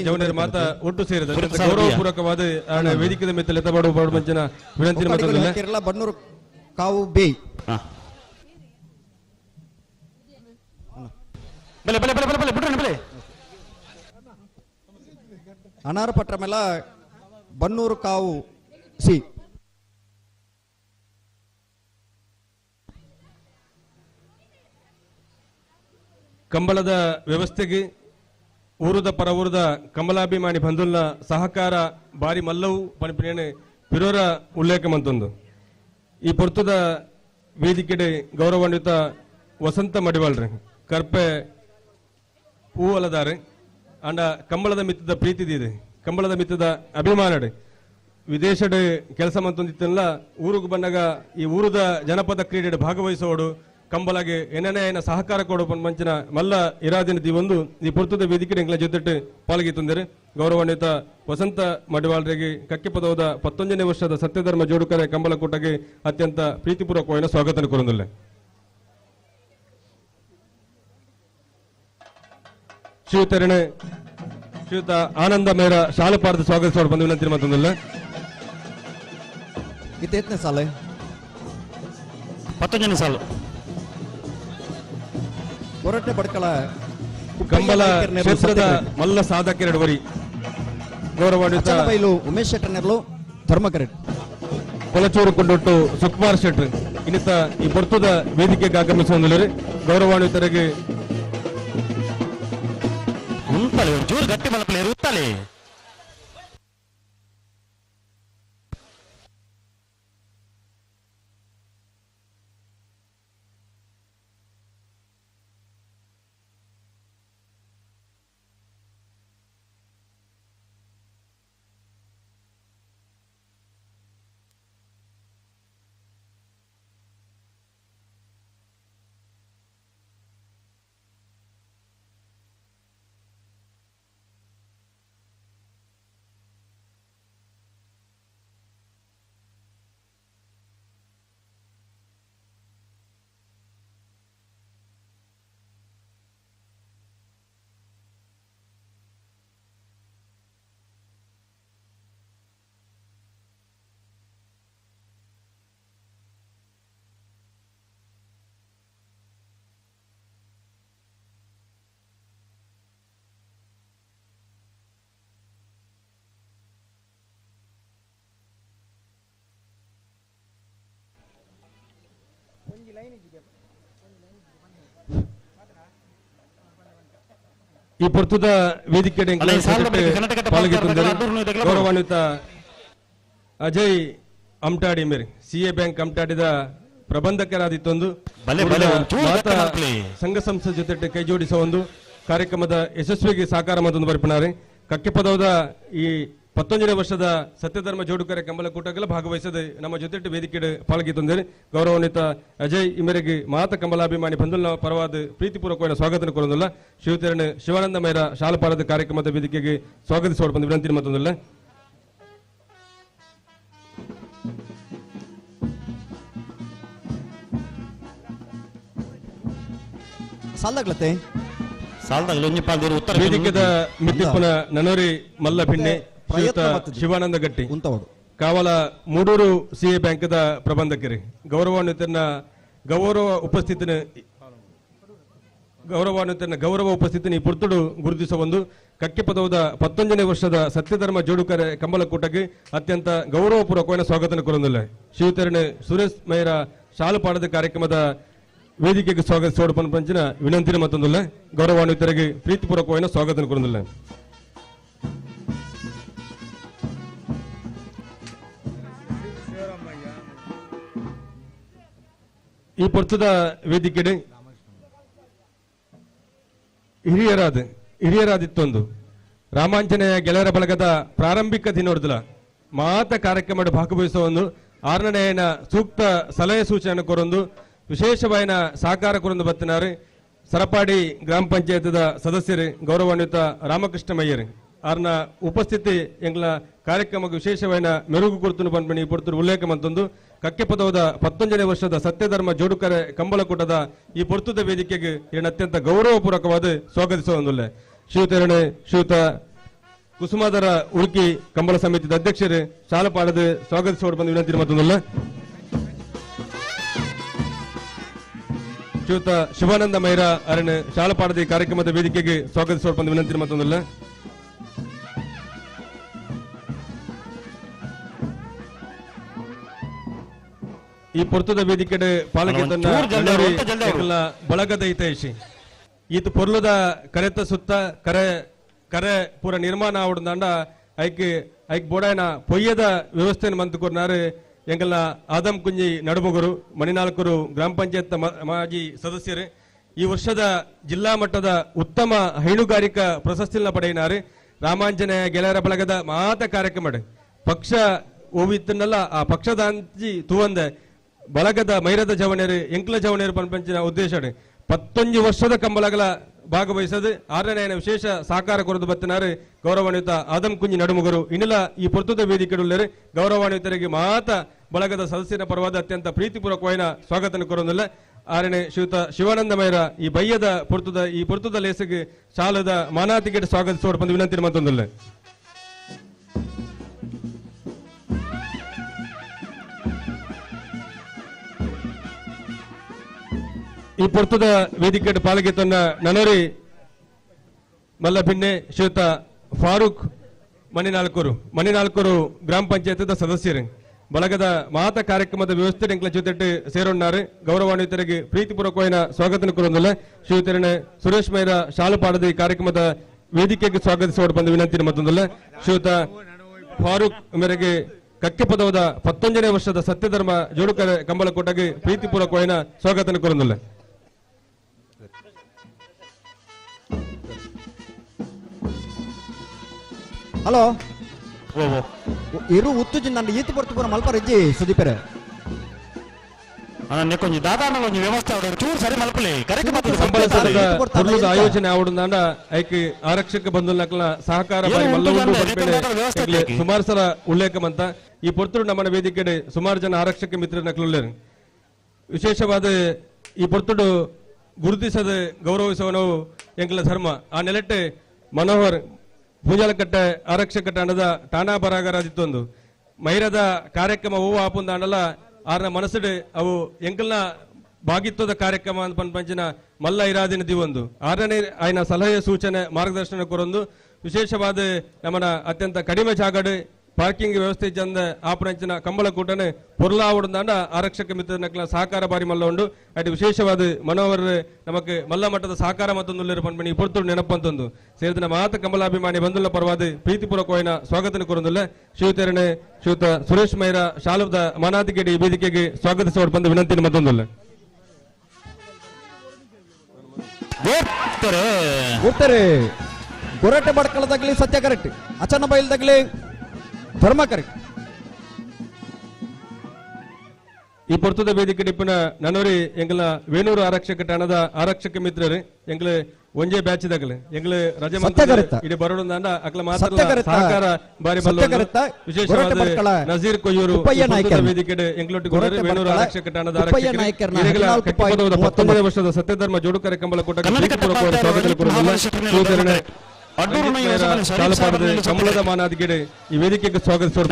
ಜವನರ ಮಾತ ಒಟ್ಟು ಸೇರಿದ ಗೌರವಪೂರ್ವಕವಾದ ವೇದಿಕೆದ ಮೇಲೆ ಎತ್ತಬಾಡು ಮಂಚನ ವಿನಂತಿ ಮತ್ತೊಂದಿಲ್ಲ. ಕೇರಳ ಬನ್ನೂರು ಕಾವು ಬಿ ಬೆಲೆ ಬೆಲೆ ಬೆಲೆ ಬೆಲೆ ಬೆಲೆ ಬಿಡ್ರಿ ಬೆಲೆ ಅನಾರ ಪಟ್ರ ಮೇಲೆ ಬನ್ನೂರು ಕಾವು ಸಿ. ಕಂಬಳದ ವ್ಯವಸ್ಥೆಗೆ ಊರುದ ಪರವೂರದ ಕಂಬಲಾಭಿಮಾನಿ ಬಂಧುಲ್ನ ಸಹಕಾರ ಬಾರಿ ಮಲ್ಲವು ಪಣಿಪಿನೇನೆ ಪಿರೋರ ಉಲ್ಲೇಖ ಮಂತೊಂದು. ಈ ಪೊರ್ತದ ವೇದಿಕೆಡೆ ಗೌರವಾನ್ವಿತ ವಸಂತ ಮಡಿವಾಳ್ರಿ ಕರ್ಪೆ ಹೂವಲದಾರೆ ಅಂಡ ಕಂಬಳದ ಮಿತ್ತದ ಪ್ರೀತಿದಿದೆ, ಕಂಬಳದ ಮಿತ್ತದ ಅಭಿಮಾನಡೆ ವಿದೇಶದ ಕೆಲಸ ಮಂತೊಂದಿತ್ತಲ್ಲ ಊರಿಗೆ ಬಂದಾಗ ಈ ಊರದ ಜನಪದ ಕ್ರೀಡೆ ಭಾಗವಹಿಸೋಡು ಕಂಬಳಗೆ ಏನೇನೇ ಏನ ಸಹಕಾರ ಕೊಡು ಮಂಚಿನ ಮಲ್ಲ ಇರಾದಿನ ಒಂದು ಈ ಪೊರ್ತದ ವೇದಿಕೆ ಎಂಗ್ಲ ಜೊತೆಟ್ ಪಾಲ್ಗೆ ತಂದರೆ ಗೌರವಾನ್ವಿತ ವಸಂತ ಮಡಿವಾಳರಿಗೆ ಕಕ್ಕಿಪದವದ 19ನೇ ವರ್ಷದ ಸತ್ಯಧರ್ಮ ಜೋಡುಕರೆ ಕಂಬಳಕೂಟಗೆ ಅತ್ಯಂತ ಪ್ರೀತಿಪೂರ್ವಕವಾದ ಸ್ವಾಗತ ಕೋರುವುದಿಲ್ಲ. ಶ್ರೀಯುತ ಆನಂದ ಮೇರ ಶಾಲಪಾರದ ಸ್ವಾಗತಿಸೋಡು ಬಂದು ವಿನಂತಿ ಮತ್ತೊಂದಿಲ್ಲ. ಇತ್ತೆ ಸಾಲೆ 19 ಸಾಲು ಹೊರಟೆ ಬಡ್ಕಳ ಕಂಬಳ ಕ್ಷೇತ್ರದ ಮಲ್ಲ ಸಾಧಕರೆಡು ವರಿ ಗೌರವಾನ್ವಿತ ಬೈಲು ಉಮೇಶ್ ಶೆಟ್ಟರ್ನೆರ್ಲು ಧರ್ಮಕರೆಡ್ ಕೊಲಚೂರು ಕೊಂಡೊಟ್ಟು ಸುಕುಮಾರ್ ಶೆಟ್ರ್ ಇನ್ನಿತ ಈ ಪೊರ್ತುದ ವೇದಿಕೆಗೆ ಆಗಮಿಸುವಂದಿಲ್ಲರು ಗೌರವಾನ್ವಿತರಿಗೆ ಉಂತಲೆ ಒಂಚೂರು ಗಟ್ಟಿ ಮಲಪಲೆ ಉತ್ತಲೆ ಈ ಪೊರ್ತುದ ವೇದಿಕೆ ಗೌರವಾನ್ವಿತ ಅಜಯ್ ಅಮ್ಟಾಡಿ ಮೇರೆ ಸಿಎ ಬ್ಯಾಂಕ್ ಅಮ್ಟಾಡಿದ ಪ್ರಬಂಧಕರಾದಿತ್ತೊಂದು ಸಂಘ ಸಂಸ್ಥೆ ಜೊತೆ ಕೈ ಜೋಡಿಸುವ ಒಂದು ಕಾರ್ಯಕ್ರಮದ ಯಶಸ್ವಿಗೆ ಸಾಕಾರ ಮತ್ತೊಂದು ಬರ್ಪಿನಾರೆ ಕಕ್ಕೆಪದವದ ಈ 19ನೇ ವರ್ಷದ ಸತ್ಯಧರ್ಮ ಜೋಡುಕರ ಕಂಬಳ ಕೂಟಗಳ ಭಾಗವಹಿಸದೆ ನಮ್ಮ ಜೊತೆ ವೇದಿಕೆ ಪಾಲ್ಗಿತ್ತೊಂದರೆ ಗೌರವಾನ್ವಿತ ಅಜಯ್ ಇಮರಿಗೆ ಮಾತ ಕಂಬಲಾಭಿಮಾನಿ ಬಂಧುಲ ಪರವಾದ ಪ್ರೀತಿಪೂರ್ವಕವಾದ ಸ್ವಾಗತ ಕೋರೊಂದಿಲ್ಲ. ಶಿವತರಣ ಶಿವಾನಂದ ಮೇರ ಶಾಲಪಾರದ ಕಾರ್ಯಕ್ರಮದ ವೇದಿಕೆಗೆ ಸ್ವಾಗತಿಸೋಡು ಬಂದು ವಿನಂತಿ ಮತ್ತೊಂದಿಲ್ಲ. ಸಾಲ್ದಾಗ್ಲತ್ತೆ ವೇದಿಕೆದ ಮಿತ್ತಿಪ್ಪನ ನನೋರಿ ಮಲ್ಲ ಪಿಣ್ಣೆ ಶಿವಾನಂದ ಗಟ್ಟಿ ಕಾವಲ ಮೂಡೂರು ಸಿಎ ಬ್ಯಾಂಕ್ದ ಪ್ರಬಂಧಕರಿ ಗೌರವಾನ್ವಿತನ ಗೌರವ ಉಪಸ್ಥಿತಿನ ಗೌರವ ಉಪಸ್ಥಿತಿನ ಈ ಪುರ್ತುಡು ಗುರುತಿಸುವ ಒಂದು ಕಕ್ಕೆಪದವದ 19ನೇ ವರ್ಷದ ಸತ್ಯಧರ್ಮ ಜೋಡುಕರೆ ಕಂಬಲಕೂಟಕ್ಕೆ ಅತ್ಯಂತ ಗೌರವಪೂರ್ವಕವಾದ ಸ್ವಾಗತ ಕೋರೊಂದಿಲ್ಲ. ಶಿವತರಣ ಸುರೇಶ್ ಮೇರ ಶಾಲುಪಾಡದ ಕಾರ್ಯಕ್ರಮದ ವೇದಿಕೆಗೆ ಸ್ವಾಗತಿಸೋಡು ಪಂಚಿನ ವಿನಂತಿನ ಮತ್ತೊಂದಿಲ್ಲ. ಗೌರವಾನ್ವಿತರಿಗೆ ಪ್ರೀತಿಪೂರ್ವಕವಾದ ಸ್ವಾಗತ ಕೋರೊಂದಿಲ್ಲ. ಈ ಪೊರ್ತುದ ವೇದಿಕೆ ಹಿರಿಯರಾದಿತ್ತೊಂದು ರಾಮಾಂಜನೇಯ ಗೆಳೆಯರ ಬಳಗದ ಪ್ರಾರಂಭಿಕ ದಿನೋರ್ದಲ ಮಾತ ಕಾರ್ಯಕ್ರಮ ಭಾಗವಹಿಸುವ ಒಂದು ಆರನೆಯನ ಸೂಕ್ತ ಸಲಹೆ ಸೂಚನೆ ಕೊರೊಂದು ವಿಶೇಷವಾಯಿನ ಸಹಕಾರ ಕೊರೊಂದು ಬತ್ತಿನಾರು ಸರಪಾಡಿ ಗ್ರಾಮ ಪಂಚಾಯತ್ದ ಸದಸ್ಯರು ಗೌರವಾನ್ವಿತ ರಾಮಕೃಷ್ಣ ಮಯ್ಯರು ಆರ್ನ ಉಪಸ್ಥಿತಿ ಎಂಗ್ಲ ಕಾರ್ಯಕ್ರಮಕ್ಕೆ ವಿಶೇಷವಾಯಿನ ಮೆರುಗು ಕುರಿತು ಬಂದ್ಬಣಿ ಈ ಪೊರ್ತುಡು ಉಲ್ಲೇಖ ಮಂತೊಂದು ಕಕ್ಕೆಪದವದ 19ನೇ ವರ್ಷದ ಸತ್ಯಧರ್ಮ ಜೋಡುಕರೆ ಕಂಬಳಕೂಟದ ಈ ಪೊರ್ತುದ ವೇದಿಕೆಗೆ ಇದನ್ನು ಅತ್ಯಂತ ಗೌರವಪೂರ್ವಕವಾದ ಸ್ವಾಗತಿಸುವಂದುಲ್ಲೆ. ಶಿವತರಣೆ ಶ್ರೀಯುತ ಕುಸುಮಾದರ ಉಡುಕಿ ಕಂಬಳ ಸಮಿತಿದ ಅಧ್ಯಕ್ಷರು ಶಾಲಪಾಡದ ಸ್ವಾಗತಿಸೋಡು ಬಂದು ವಿನಂತಿ ಮತ್ತೊಂದಲ್ಲ. ಶ್ರೀಯುತ ಶಿವಾನಂದ ಮೈರ ಅರಣ್ಯ ಶಾಲಪಾಡದ ಈ ಕಾರ್ಯಕ್ರಮದ ವೇದಿಕೆಗೆ ಸ್ವಾಗತಿಸೋಡು ಬಂದು ವಿನಂತಿ ಮತ್ತೊಂದಲ್ಲ. ಈ ಪೊರ್ತುದ ವೇದಿಕೆ ಪಾಲಕಿತನ್ನ ಬಳಗದ ಹಿತೈಷಿ ಈತ ಪೊರ್ಲುದ ಕರೆತ ಸುತ್ತ ಕರೆ ಕರೆ ಪೂರ ನಿರ್ಮಾಣ ಆವಡಂದಾಂಡ ಐಕ್ ಐಕ್ ಬೋಡಾಯನ ಪೊಯ್ಯದ ವ್ಯವಸ್ಥೆಯನ್ನು ಮಂತುಕೊರ್ನಾರು ಎಂಗಲ್ನ ಆದಂ ಕುಂಜಿ ನಡುಬೊಗರು ಮಣಿನಾಲ್ಕರು ಗ್ರಾಮ ಪಂಚಾಯತ್ ಮಾಜಿ ಸದಸ್ಯರು ಈ ವರ್ಷದ ಜಿಲ್ಲಾ ಮಟ್ಟದ ಉತ್ತಮ ಹೈನುಗಾರಿಕಾ ಪ್ರಶಸ್ತಿನ ಪಡೆಯಿನಾರು ರಾಮಾಂಜನೇಯ ಗೆಳೆಯರ ಬಳಗದ ಮಾತ ಕಾರ್ಯಕ್ರಮ ಪಕ್ಷ ಓವಿತ್ತನ್ನಲ್ಲ ಆ ಪಕ್ಷದ ಅಂಚಿ ತೂವಂದೆ ಬಳಗದ ಮೈರದ ಜವಣೇರು ಎಂಕ್ಲ ಜವಣೇರು ಪಂಪಂಚಿನ ಉದ್ದೇಶ 19 ವರ್ಷದ ಕಂಬಲಗಳ ಭಾಗವಹಿಸದು ಆರನೇ ವಿಶೇಷ ಸಹಕಾರ ಕೊರದು ಬತ್ತಿನಾರು ಗೌರವಾನ್ವಿತ ಆದಂ ಕುಂಜಿ ನಡುಮುಗರು ಇನ್ನೆಲ್ಲ ಈ ಪೊರ್ತುದ ವೇದಿಕೆಡುಳ್ಳರು ಗೌರವಾನ್ವಿತರಿಗೆ ಮಾತ ಬಳಗದ ಸದಸ್ಯರ ಪರವಾದ ಅತ್ಯಂತ ಪ್ರೀತಿಪೂರ್ವಕವಾದ ಸ್ವಾಗತ ಕೊರೊಂದಿಲ್ಲ. ಆರನೇ ಶ್ರೀಯುತ ಶಿವಾನಂದ ಮೈರ ಈ ಬಯ್ಯದ ಪೊರ್ತುದ ಈ ಪೊರ್ತುದ ಲೇಸಿಗೆ ಶಾಲದ ಮಾನಾತಿಗೆ ಸ್ವಾಗತಿಸೋಡು ಬಂದು ವಿನಂತಿ ಮತ್ತೊಂದಿಲ್ಲ. ಈ ಪೊರ್ತದ ವೇದಿಕೆ ಪಾಲಗೆ ತನ್ನ ನನೋರಿ ಮಲ್ಲ ಭಿನ್ನೆ ಶ್ರೀಯುತ ಫಾರೂಕ್ ಮಣಿನಾಲ್ಕೂರು ಗ್ರಾಮ ಪಂಚಾಯತ್ ಸದಸ್ಯರು ಬಳಗದ ಮಾತ ಕಾರ್ಯಕ್ರಮದ ವ್ಯವಸ್ಥೆ ಎಂಕ್ಲ ಜೊತೆಟ್ಟು ಸೇರೊನ್ನಾರು ಗೌರವಾನ್ವಿತರಿಗೆ ಪ್ರೀತಿಪೂರ್ವಕವಾದ ಸ್ವಾಗತ ಕೋರೊಂದುಲ್ಲ ಶ್ರೀಯುತರನೆ ಸುರೇಶ್ ಮೈರ ಶಾಲು ಪಾಡದ ಈ ಕಾರ್ಯಕ್ರಮದ ವೇದಿಕೆಗೆ ಸ್ವಾಗತಿಸೋಡು ಬಂದ ವಿನಂತಿ ಮತ್ತೊಂದಲ್ಲ ಶ್ರೀಯುತ ಫಾರೂಕ್ ಮೇರೆಗೆ ಕಕ್ಕೆ ಪದವದ 19ನೇ ವರ್ಷದ ಸತ್ಯಧರ್ಮ ಜೋಡುಕರೆ ಕಂಬಳಕೋಟಗೆ ಪ್ರೀತಿಪೂರ್ವಕವಾದ ಸ್ವಾಗತ ಕೋರೊಂದುಲ್ಲ. ಹಲೋ ಇರು ಉತ್ತುಜಿ ನನ್ನ ಈತು ಪೊರ್ತು ಪೂರ ಮಲ್ಪರ ಇಜ್ಜಿ ಸುದೀಪರೆ ಕೊಂಚ ದಾದಾನ ಒಂಜಿ ವ್ಯವಸ್ಥೆ ಆವಡ್ ಚೂರು ಸರಿ ಮಲ್ಪಲೆ ಕರೆಕ್ಟ್ ಕಂಬಳ ಪೊರ್ಲುದ ಆಯೋಜನೆ ಆವಡುಂದಾಂಡ ಐಕ್ ಆರಕ್ಷಕ ಬಂಧುಲಕ್ಲ ಸಹಕಾರ ಬಾರಿ ಮಲ್ಲ ಉಂಡು ಪನ್ಪೆನೆ ಸುಮಾರು ಸಲ ಉಲ್ಲೇಖ ಮಂತ ಈ ಪೊರ್ತುಡು ನಮ್ಮನ ವೇದಿಕೆಡೆ ಸುಮಾರು ಜನ ಆರಕ್ಷಕ ಮಿತ್ರನಕ್ಲುಲ್ಲೆರ್. ವಿಶೇಷವಾದ ಈ ಪೊರ್ತುಡು ಗುರುತಿಸದ ಗೌರವಿಸುವನವು ಎಂಕ್ಲ ಧರ್ಮ. ಆ ನೆಲೆಟ್ಟೆ ಮನೋಹರ್ ಪೂಜಾಲಕಟ್ಟೆ ಆರಕ್ಷಕ ಠಾಣದ ಠಾಣಾ ಬರಾಗರಾದಿತ್ತೊಂದು ಮೈರದ ಕಾರ್ಯಕ್ರಮ ಹೂವು ಆಪುಂದಾಂಡಲ ಆರ್ನ ಮನಸ್ಸುಡು ಅವು ಎಂಕಲ್ನ ಭಾಗಿತ್ವದ ಕಾರ್ಯಕ್ರಮ ಅಂತ ಪಂಚಿನ ಮಲ್ಲ ಇರಾದಿನ ದಿವೊಂದು ಆರನೇ ಆಯ್ನ ಸಲಹೆ ಸೂಚನೆ ಮಾರ್ಗದರ್ಶನ ಕೊರೊಂದು ವಿಶೇಷವಾದ ನಮ್ಮನ ಅತ್ಯಂತ ಕಡಿಮೆ ಜಾಗಡು ಪಾರ್ಕಿಂಗ್ ವ್ಯವಸ್ಥೆ ಚಂದ ಆಪರಂಚಿನ ಕಂಬಳ ಕೂಟನೆ ಪೊರ್ಲಾವುಡುಂದಾಂಡ ಆರಕ್ಷಕ ಮಿತ್ರನಕ್ಲ ಸಹಕಾರ ಬಾರಿ ಮಲ್ಲ ಉಂಡು. ಅటు ವಿಶೇಷವಾದ ಮನೋಹರ್ ನಮಕ್ ಮಲ್ಲ ಮಟ್ಟದ ಸಹಕಾರ ಮತ್ತೊಂದು ಪನ್ಪಣಿ ಪೊರ್ತುಡು ನೆನಪಂತೊಂದು ಸೇರಿದ ಮಾತ ಕಂಬಲಾಭಿಮಾನಿ ಬಂಧುಲ ಪರವಾದ ಪ್ರೀತಿಪೂರ್ವಕವಾದ ಸ್ವಾಗತ ಕೋರೊಂದುಲ್ಲ ಶಿವತೆರಣೆ ಶ್ರೀಯುತ ಸುರೇಶ್ ಮೈರ ಶಾಲುದ ಮಾನಾದಿಗೆಡಿ ವೇದಿಕೆಗೆ ಸ್ವಾಗತಿಸುವ ಬಂದು ವಿನಂತಿ ಮತ್ತೊಂದುಲ್ಲ. ಗೊರಟೆ ಬಡ್ಕಳದಾಗ್ಲಿ ಸತ್ಯ ಕರೆಕ್ಟ್, ಅಚನ ಬೈಲ್ದಾಗ್ಲಿ ಧರ್ಮ ಕರೆಕ್ಟ್. ಈ ಪೊರ್ತದ ವೇದಿಕೆ ಡಿಪ್ಪನ ನನೋರಿ ಎಂಗಲ ವೇಣೂರು ಆರಕ್ಷಕ ಠಾಣದ ಆರಕ್ಷಕ ಮಿತ್ರರು ಎಂಗ್ಲ ಒಂಜೇ ಬ್ಯಾಚ್ ದಾಗಲೆ ಎಂಗ್ಲ ರಜೆ ಇಡೀ ಬರೋಡಂದಾಂಡ ಅಕ್ಲ ಮಾತ್ರ ಸಹಕಾರ ಬಾರಿ ಬಲ್ಲ ವಿಶೇಷವಾದ ನಜೀರ್ ಕೊಯ್ಯೂರು ವೇದಿಕೆ ಎಂಗ್ಲೊಟ್ಟಿಗೆ ವೇಣೂರು ಆರಕ್ಷಕ ಠಾಣದ ಆರಕ್ಷಕ 19ನೇ ವರ್ಷದ ಸತ್ಯಧರ್ಮ ಜೋಡುಕರೆ ಕಂಬಳ ಕೂಟಕ್ಕೆ ಸ್ವಾಗತ ಕೋರುವುದಿಲ್ಲ. ಕಂಬಳದ ಮಾನಾದಿಗೆಡೆ ಈ ವೇದಿಕೆಗೆ ಸ್ವಾಗತಿಸುವ.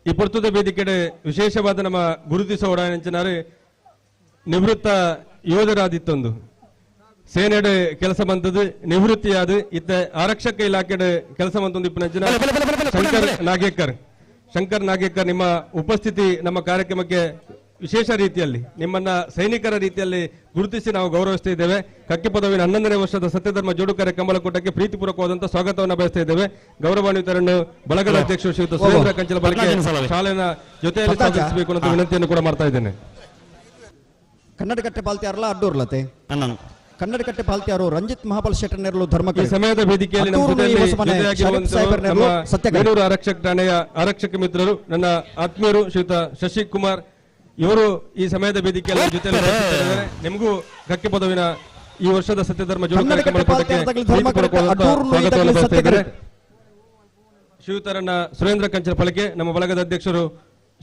ಈ ಪೊರ್ತದ ವೇದಿಕೆಡೆ ವಿಶೇಷವಾದ ನಮ್ಮ ಗುರುತಿಸುವ ನಿವೃತ್ತ ಯೋಧರಾದಿತ್ತೊಂದು ಸೇನೆಡೆ ಕೆಲಸ ಬಂತದ್ದು ನಿವೃತ್ತಿಯಾದ ಇತ್ತ ಆರಕ್ಷಕ ಇಲಾಖೆ ಕೆಲಸ ಬಂತೊಂದು ಶಂಕರ್ ಶಂಕರ್ ನಾಗೇಕರ್ ನಿಮ್ಮ ಉಪಸ್ಥಿತಿ ನಮ್ಮ ಕಾರ್ಯಕ್ರಮಕ್ಕೆ ವಿಶೇಷ ರೀತಿಯಲ್ಲಿ ನಿಮ್ಮನ್ನ ಸೈನಿಕರ ರೀತಿಯಲ್ಲಿ ಗುರುತಿಸಿ ನಾವು ಗೌರವಿಸ್ತಾ ಇದ್ದೇವೆ. ಕಕ್ಕೆ ಪದವಿನ 11ನೇ ವರ್ಷದ ಸತ್ಯಧರ್ಮ ಜೋಡುಕರೆ ಕಂಬಳಕೂಟಕ್ಕೆ ಪ್ರೀತಿಪೂರ್ವಕವಾದಂತಹ ಸ್ವಾಗತವನ್ನು ಬಯಸ್ತಾ ಇದ್ದೇವೆ. ಗೌರವಾನ್ವಿತರನ್ನು ಬಳಗದ ಅಧ್ಯಕ್ಷರು ಶ್ರೀಯುತ ಸುರೇಂದ್ರ ಕಂಚಲ ಬಳಕೆ ಶಾಲೆಯ ಜೊತೆಯಲ್ಲಿ ಸ್ವಾಗತಿಸಬೇಕು ಅಂತ ವಿನಂತಿಯನ್ನು ಕೂಡ ಮಾಡ್ತಾ ಇದ್ದೇನೆ. ಕನ್ನಡಕಟ್ಟೆ ಪಾಲ್ತಿಯಾರಲ್ಲ ಅಡ್ಡೂರ್ಲತೆ ಕನ್ನಡಕಟ್ಟೆ ಪಾಲ್ತಿಯಾರು ರಂಜಿತ್ ಮಹಾಬಲ್ ಶೆಟ್ಟರ್ನೆರಲು ಧರ್ಮ ಈ ಸಮಯದ ವೇದಿಕೆಯಲ್ಲಿ ನಮ್ಮ ಬೇಲೂರು ಆರಕ್ಷಕ ಠಾಣೆಯ ಆರಕ್ಷಕ ಮಿತ್ರರು ನನ್ನ ಆತ್ಮೀಯರು ಶ್ರೀಯುತ ಶಶಿಕುಮಾರ್ ಇವರು ಈ ಸಮಯದ ವೇದಿಕೆಯಲ್ಲಿ ಜೊತೆಯಲ್ಲಿ ನಿಮಗೂ ಕಕ್ಕೆ ಪದವಿನ ಈ ವರ್ಷದ ಸತ್ಯಧರ್ಮ ಶ್ರೀಯುತರನ್ನ ಸುರೇಂದ್ರ ಕಂಚನ ಫಲಕೆ ನಮ್ಮ ಬಳಗದ ಅಧ್ಯಕ್ಷರು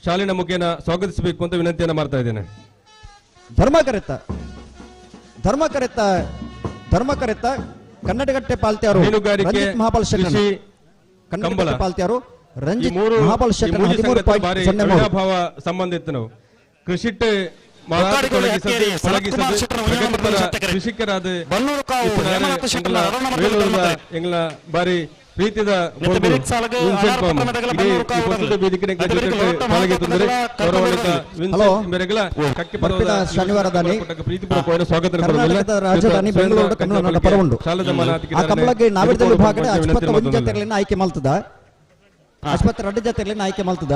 ಶಾಲಿನ ಮುಖೇನ ಸ್ವಾಗತಿಸಬೇಕು ಅಂತ ವಿನಂತಿಯನ್ನು ಮಾಡ್ತಾ ಇದ್ದೇನೆ. ಧರ್ಮ ಕರೆತ ಧರ್ಮ ಕರೆತ ಕನ್ನಡಗಟ್ಟೆ ಪಾಲ್ತಿಯಾರು ರಂಜಿತ್ ಮಹಾಬಲ್ ಶೆಟ್ಟರ್ ಕನ್ನಡಗಟ್ಟೆ ಪಾಲ್ತಿಯಾರು ರಂಜಿತ್ ಮಹಾಬಲ್ ಶೆಟ್ಟರ್ 13.03 ಸಂಬಂಧ ಇತ್ತು. ನಾವು ಕೃಷಿಟ್ ಕೃಷಿಕರಾದ ಎಂಗ್ಲ ಬಾರಿ ಪ್ರೀತಿದ ಕರ್ನಾಟಕದ ರಾಜಧಾನಿ ಬೆಂಗಳೂರು ಕನ್ನಡ ಪರವುಂಡು ಆ ಕಂಬಳಗೆ ನಾವಿಡದ ವಿಭಾಗದ ಆಸ್ಪತ್ರೆ ಒಂದು ಜಾತಿಗಳನ್ನು ಆಯ್ಕೆ ಮಾಡ್ತದ ಆಸ್ಪತ್ರೆ ಎರಡು ಜಾತಿಗಳನ್ನು ಆಯ್ಕೆ ಮಾಡ್ತದ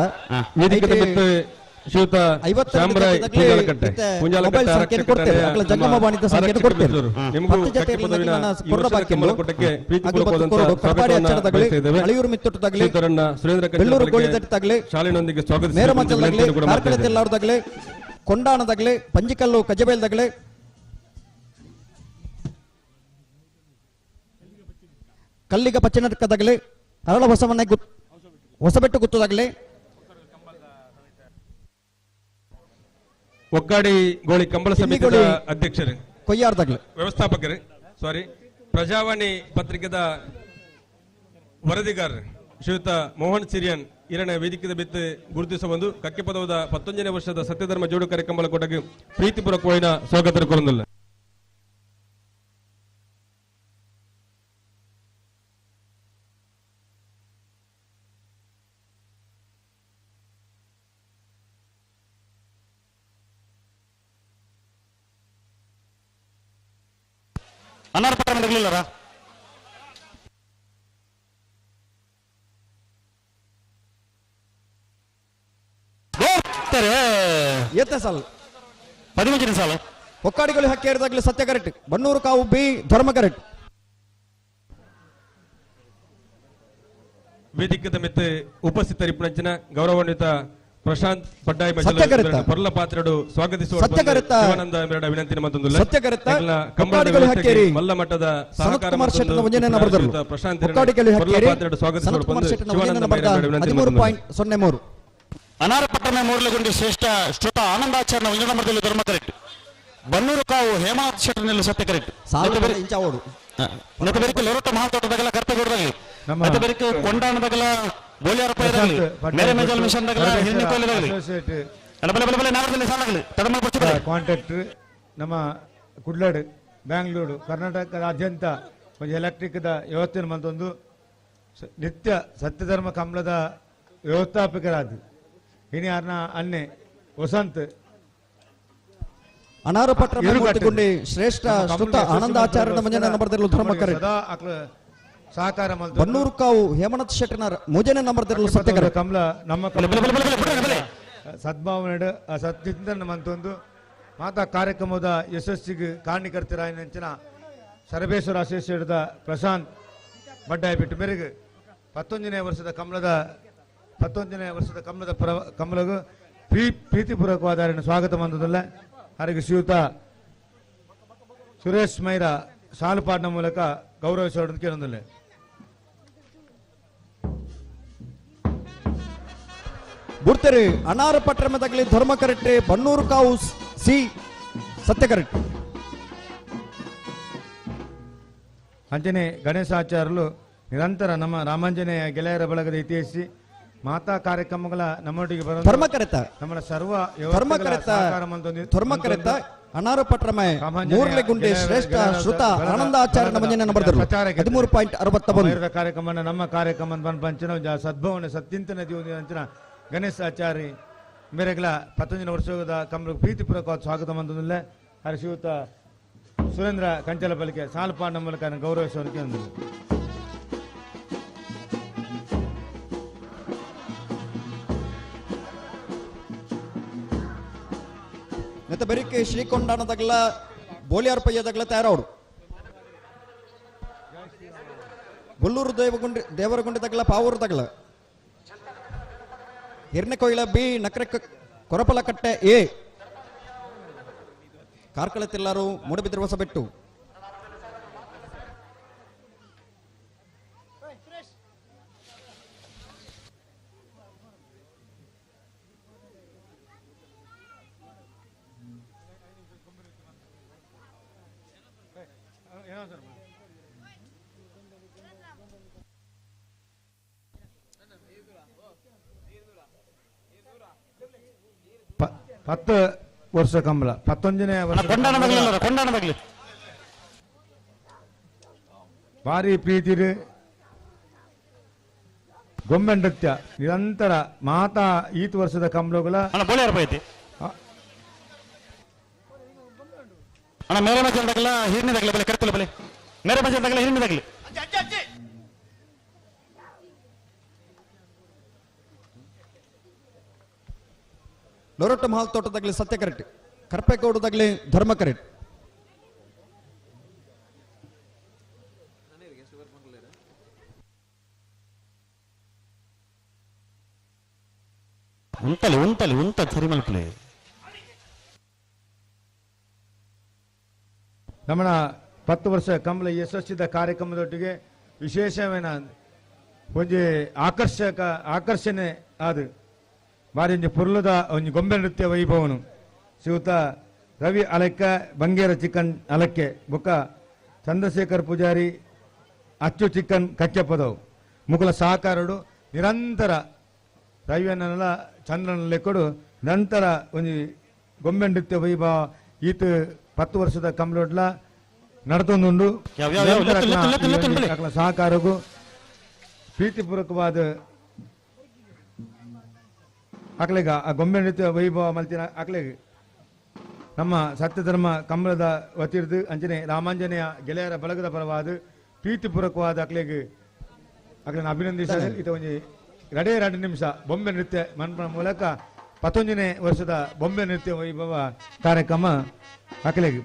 ಶ್ರೀಯುತ ಶಾಮರಾಯ್ ಪುಂಜಾಲಕಟ್ಟೆ ಜಂಗಮ ವಾಣಿಜ್ಯ ಸಂಖ್ಯೆಯನ್ನು ಕೊಡ್ತೇವೆ. ನಿಮಗೂ ಕಕ್ಕೆ ಪದವಿನ ಈ ವರ್ಷದ ಕಂಬಳಕೂಟಕ್ಕೆ ಪ್ರೀತಿಪೂರ್ವಕವಾದಂತಹ ಸ್ವಾಗತವನ್ನು ಬಯಸ್ತಾ ಇದ್ದೇವೆ. ಅಳಿಯೂರು ಮಿತ್ತೊಟ್ಟದಾಗಲಿ ಸುರೇಂದ್ರ ಬೆಳ್ಳೂರು ಗೋಳಿತಟ್ಟಾಗಲಿ ಶಾಲಿನೊಂದಿಗೆ ಸ್ವಾಗತಿಸಿ ಮೇರಮಂಚಲ್ದಾಗಲಿ ಕಾರ್ಕಳತೆಲ್ಲಾರ್ದಾಗಲಿ ಕೊಂಡಾಣದಾಗಲಿ ಪಂಜಿಕಲ್ಲು ಕಜಬೇಲ್ದಾಗಲಿ ಕಲ್ಲಿಗ ಪಚ್ಚನಕದಾಗಲಿ ಅರಳ ಹೊಸಮನೆ ಹೊಸಬೆಟ್ಟು ಗುತ್ತದಾಗಲಿ ಒಕ್ಕಾಡಿ ಗೋಳಿ ಕಂಬಳ ಸಮಿತಿಯ ಅಧ್ಯಕ್ಷರು ಕೊಯ್ಯಾರ್ದಾಗಲಿ ವ್ಯವಸ್ಥಾಪಕರು ಸಾರಿ ಪ್ರಜಾವಾಣಿ ಪತ್ರಿಕೆದ ವರದಿಗಾರರು ಶ್ರೀಯುತ ಮೋಹನ್ ಸಿರಿಯನ್ ಇರಣ ವೇದಿಕೆದ ಬಿತ್ತು ಗುರುತಿಸ ಬಂದು ಕಕ್ಕೆಪದವದ 19ನೇ ವರ್ಷದ ಸತ್ಯಧರ್ಮ ಜೋಡು ಕಾರ್ಯಕ್ರಮದ ಕೊಡಗು ಪ್ರೀತಿಪೂರ್ವಕವಾದ ಸ್ವಾಗತ ಕೋರಂದಿಲ್ಲ. ಅನಾರ್ಪಣೆ ಎತ್ತ ಸಾಲು 15 ಸಾಲು ಹೊಕ್ಕಾಡಿಗಳು ಹಕ್ಕೇರಿದಾಗಲೇ ಸತ್ಯ ಕರೆಕ್ಟ್ ಬನ್ನೂರು ಕಾವು ಬಿ ಧರ್ಮ ಕರೆಕ್ಟ್. ವೇದಿಕೆದ ಮೆತ್ತೆ ಉಪಸ್ಥಿತರಿಪ್ಪಣಂಚಿನ ಗೌರವಾನ್ವಿತ ಪ್ರಶಾಂತ್ ಪಡ್ಡಾಯಿ ಪರ್ಲ ಪಾತ್ರಡು ಸ್ವಾಗತಿಸುವ ಶಿವಾನಂದ ಮೇರಡ ವಿನಂತಿ ಮತ್ತೊಂದು ಸತ್ಯಕರೆತ್ತ ಮಲ್ಲ ಮಟ್ಟದ ಸಹಕಾರ ಪ್ರಶಾಂತ್ ಪಾತ್ರಡು ಸ್ವಾಗತಿಸುವ ಶಿವಾನಂದ ಮೇರಡ ವಿನಂತಿ 13.03. ಅನಾರಪಟ್ಟಣ ಮೂರ್ಲಗುಂಡಿ ಶ್ರೇಷ್ಠ ಶ್ರುತ ಆನಂದಾಚರಣ ಒಂಜನಮರದಲ್ಲಿ ಧರ್ಮ ಕರೆಕ್ಟ್ ಬನ್ನೂರು ಕಾವು ಹೇಮಾವತಿ ಶೆಟ್ಟನಲ್ಲಿ ಸತ್ಯ ಕರೆಕ್ಟ್. ಲೊರಟ ಮಹಾತೋಟದಾಗಲ ಕರ್ತಗೌಡದಾಗಲಿ ಮತ್ತೆ ಬೆರಿಕೆ ಕೊಂಡಾಣದಾಗಲ ಬೋಲಿಯಾರಪ್ಪ ಮೇರೆ ಮೇಜಲ್ ಮಿಷನ್ ದಾಗಲ ಹಿರಣ್ಯಕೋಲಿದಾಗಲಿ ಬಲೆ ಬಲೆ ಬಲೆ ನಾಗರದಲ್ಲಿ ಸಾಲಾಗಲಿ ತಡಮ ಕಾಂಟ್ರಾಕ್ಟರ್ ನಮ್ಮ ಕುಡ್ಲಾಡು ಬ್ಯಾಂಗ್ಳೂರು ಕರ್ನಾಟಕದಾದ್ಯಂತ ಒಂದು ಎಲೆಕ್ಟ್ರಿಕ್ದ ವ್ಯವಸ್ಥೆ ಮಂತೊಂದು ನಿತ್ಯ ಸತ್ಯಧರ್ಮ ಕಂಬಳದ ವ್ಯವಸ್ಥಾಪಕರಾದ ಇನ್ಯಾರನ ಅನ್ನೆ ವಸಂತ್ ಅನಾರಪಟ್ಟ ಶ್ರೇಷ್ಠ ಶ್ರುತ ಆನಂದಾಚಾರ್ಯನ ಮಂಜನ ನಂಬರ್ದಿರಲು ಧರ್ಮ ಕರೆ ಸಹಕಾರ ಬನ್ನೂರು ಕಾವು ಹೇಮನಾಥ್ ಶೆಟ್ಟನ ಮೂಜನೆ ನಂಬರ್ದಿರಲು ಸತ್ಯ ಕರೆ ಕಮಲ ನಮ್ಮ ಸದ್ಭಾವನೆ ಸತ್ಚಿಂತನ ಮಂತೊಂದು ಮಾತಾ ಕಾರ್ಯಕ್ರಮದ ಯಶಸ್ಸಿಗೆ ಕಾರಣೀಕರ್ತರಾಯಿನಂಚಿನ ಸರಬೇಶ್ವರ ಅಸೋಸಿಯೇಟ್ದ ಪ್ರಶಾಂತ್ ಬಡ್ಡಾಯ ಬಿಟ್ಟು ಮೇರೆಗೆ 19ನೇ ವರ್ಷದ ಕಮಲದ 19ನೇ ವರ್ಷದ ಕಮಲದ ಪರ ಕಮಲಗೂ ಪ್ರೀತಿಪೂರ್ವಕವಾದ ಸ್ವಾಗತ ಮಂದದಲ್ಲ. ಹಾಗೆ ಶ್ರೀಯುತ ಸುರೇಶ್ ಮೈರ ಸಾಲುಪಾಡಿನ ಮೂಲಕ ಗೌರವಿಸೋದು ಕೇಳೊಂದಿಲ್ಲ. ಬುಡ್ತೇರಿ ಅನಾರ ಪಟ್ಟಣದಾಗಲಿ ಧರ್ಮ ಕರೆಕ್ಟ್ ಬನ್ನೂರು ಕಾವು ಸಿ ಸತ್ಯ ಕರೆಕ್ಟ್. ಅಂಜನೆ ಗಣೇಶಾಚಾರ್ಯರು ನಿರಂತರ ನಮ್ಮ ರಾಮಾಂಜನೇಯ ಗೆಳೆಯರ ಬಳಗದ ಇತಿಹಾಸಿ ಮಾತಾ ಕಾರ್ಯಕ್ರಮಗಳ ನಮ್ಮೊಟ್ಟಿಗೆ ಬರೋ ಧರ್ಮಕರೆತ ನಮ್ಮ ಸರ್ವ ಧರ್ಮಕರೆತ ಧರ್ಮಕರೆತ ಅನಾರ ಪಟ್ರಮೆ ಮೂರ್ಲೆಗುಂಡೆ ಶ್ರೇಷ್ಠ ಶ್ರುತ ಆನಂದಾಚಾರ್ಯನ ಮಂಜನೆ ನಂಬರ್ದರು 13.61. ಕಾರ್ಯಕ್ರಮ ನಮ್ಮ ಕಾರ್ಯಕ್ರಮ ಪಂಚನ ಸದ್ಭಾವನೆ ಸತ್ಯಂತನ ಅಂಚಿನ ಗಣೇಶ ಆಚಾರ್ಯ ಮೇರೆಗಳ 19 ವರ್ಷದ ಕಮಲ ಪ್ರೀತಿಪೂರ್ವಕ ಸ್ವಾಗತ ಮಂದಿಲ್ಲ. ಹರಿಶ್ರೀಯುತ ಸುರೇಂದ್ರ ಕಂಚಲ ಬಲಿಕೆ ಸಾಲುಪಾಂಡ ಮೂಲಕ ಗೌರವಿಸುವ ಒಂದು ನೆತ್ತ ಬೆರಿಕೆ ಶ್ರೀಕೊಂಡಾಣದಾಗಲ ಬೋಲಿಯಾರ್ ಪಯ್ಯದಾಗಲ ತಯಾರವರು ಬೊಲ್ಲೂರು ದೇವಗುಂಡಿ ದೇವರಗುಂಡಿ ತಗಲ ಪಾವೂರು ತಗಲ ಹಿರಣ್ಯಕೊಯ್ಲ ಬಿ ನಕ್ರೆ ಕೊರಪಲಕಟ್ಟೆ ಎ ಕಾರ್ಕಳ ತಿಲ್ಲಾರು ಮೂಡಬಿದ್ರೆ ಹೊಸಬೆಟ್ಟು ಪತ್ತು ವರ್ಷ ಕಂಬಳ 19ನೇ ವರ್ಷ ಕೊಂಡಾಣದಾಗಲಿ ಭಾರಿ ಪ್ರೀತಿ ಗೊಂಬೆ ನೃತ್ಯ ನಿರಂತರ ಮಾತಾ ಈತ ವರ್ಷದ ಕಂಬಳಗಳ ಅಣ್ಣ ಮೇರೆ ಮಜಲ್ದಾಗಲ ಹಿರಿದಾಗಲಿ ಬಲೆ ಕರ್ತಲ ಬಲೆ ಮೇರೆ ಮಜಲ್ದಾಗಲ ಹಿರಿದಾಗಲಿ ಲೊರೊಟ್ಟ ಮಹಲ್ ತೋಟದಾಗಲಿ ಸತ್ಯ ಕರೆಕ್ಟ್ ಕರ್ಪೇಗೌಡದಾಗಲಿ ಧರ್ಮ ಕರೆಕ್ಟ್. ಉಂಟಲಿ ಉಂಟಲಿ ಉಂಟ ಸರಿ ಮಲ್ಪಲೆ ನಮ್ಮನ 10 ವರ್ಷ ಕಂಬಳ ಯಶಸ್ಸಿದ ಕಾರ್ಯಕ್ರಮದೊಟ್ಟಿಗೆ ವಿಶೇಷವೇನ ಒಂಜಿ ಆಕರ್ಷಕ ಆಕರ್ಷಣೆ ಅದು ಬಾರಿ ಒಂಜಿ ಪುರ್ಲದ ಒಂಜಿ ಗೊಂಬೆ ನೃತ್ಯ ವೈಭವನು ಶ್ರೀಯುತ ರವಿ ಅಲಕ್ಕ ಬಂಗೇರ ಚಿಕನ್ ಅಲಕ್ಕೆ ಬೊಕ್ಕ ಚಂದ್ರಶೇಖರ್ ಪೂಜಾರಿ ಅಚ್ಚು ಚಿಕ್ಕನ್ ಕಚ್ಚಪದವು ಮುಕುಲ ಸಹಕಾರಡು ನಿರಂತರ ರವಿಯನ್ನಲ ಚಂದ್ರನ ಲೆಕ್ಕಡು ನಂತರ ಒಂಜಿ ಗೊಂಬೆ ನೃತ್ಯ ವೈಭವ ಈತ 10 ವರ್ಷದ ಕಂಬಳೊಡ್ಲ ನಡತೊಂದುಂಡು. ಸಹಕಾರಗೂ ಪ್ರೀತಿಪೂರ್ವಕವಾದ ಅಕ್ಲೆಗ ಆ ಗೊಂಬೆ ನೃತ್ಯ ವೈಭವ ಮಲ್ತಿನ ಅಕ್ಲೆಗ್ ನಮ್ಮ ಸತ್ಯಧರ್ಮ ಕಂಬಳದ ವತಿರ್ದು ಅಂಚನೆ ರಾಮಾಂಜನೇಯ ಗೆಳೆಯರ ಬಳಗದ ಪರವಾದ ಪ್ರೀತಿಪೂರ್ವಕವಾದ ಅಕ್ಲೆಗ್ ಅಕ್ಲೆನ ಅಭಿನಂದಿಸ. ಇದು ಒಂಜಿ 2 ನಿಮಿಷ ಬೊಂಬೆ ನೃತ್ಯ ಮನ್ಪನ ಮೂಲಕ 19ನೇ ವರ್ಷದ ಬೊಂಬೆ ನೃತ್ಯ ವೈಭವ ಕಾರ್ಯಕ್ರಮ ಅಕ್ಲೆಗ್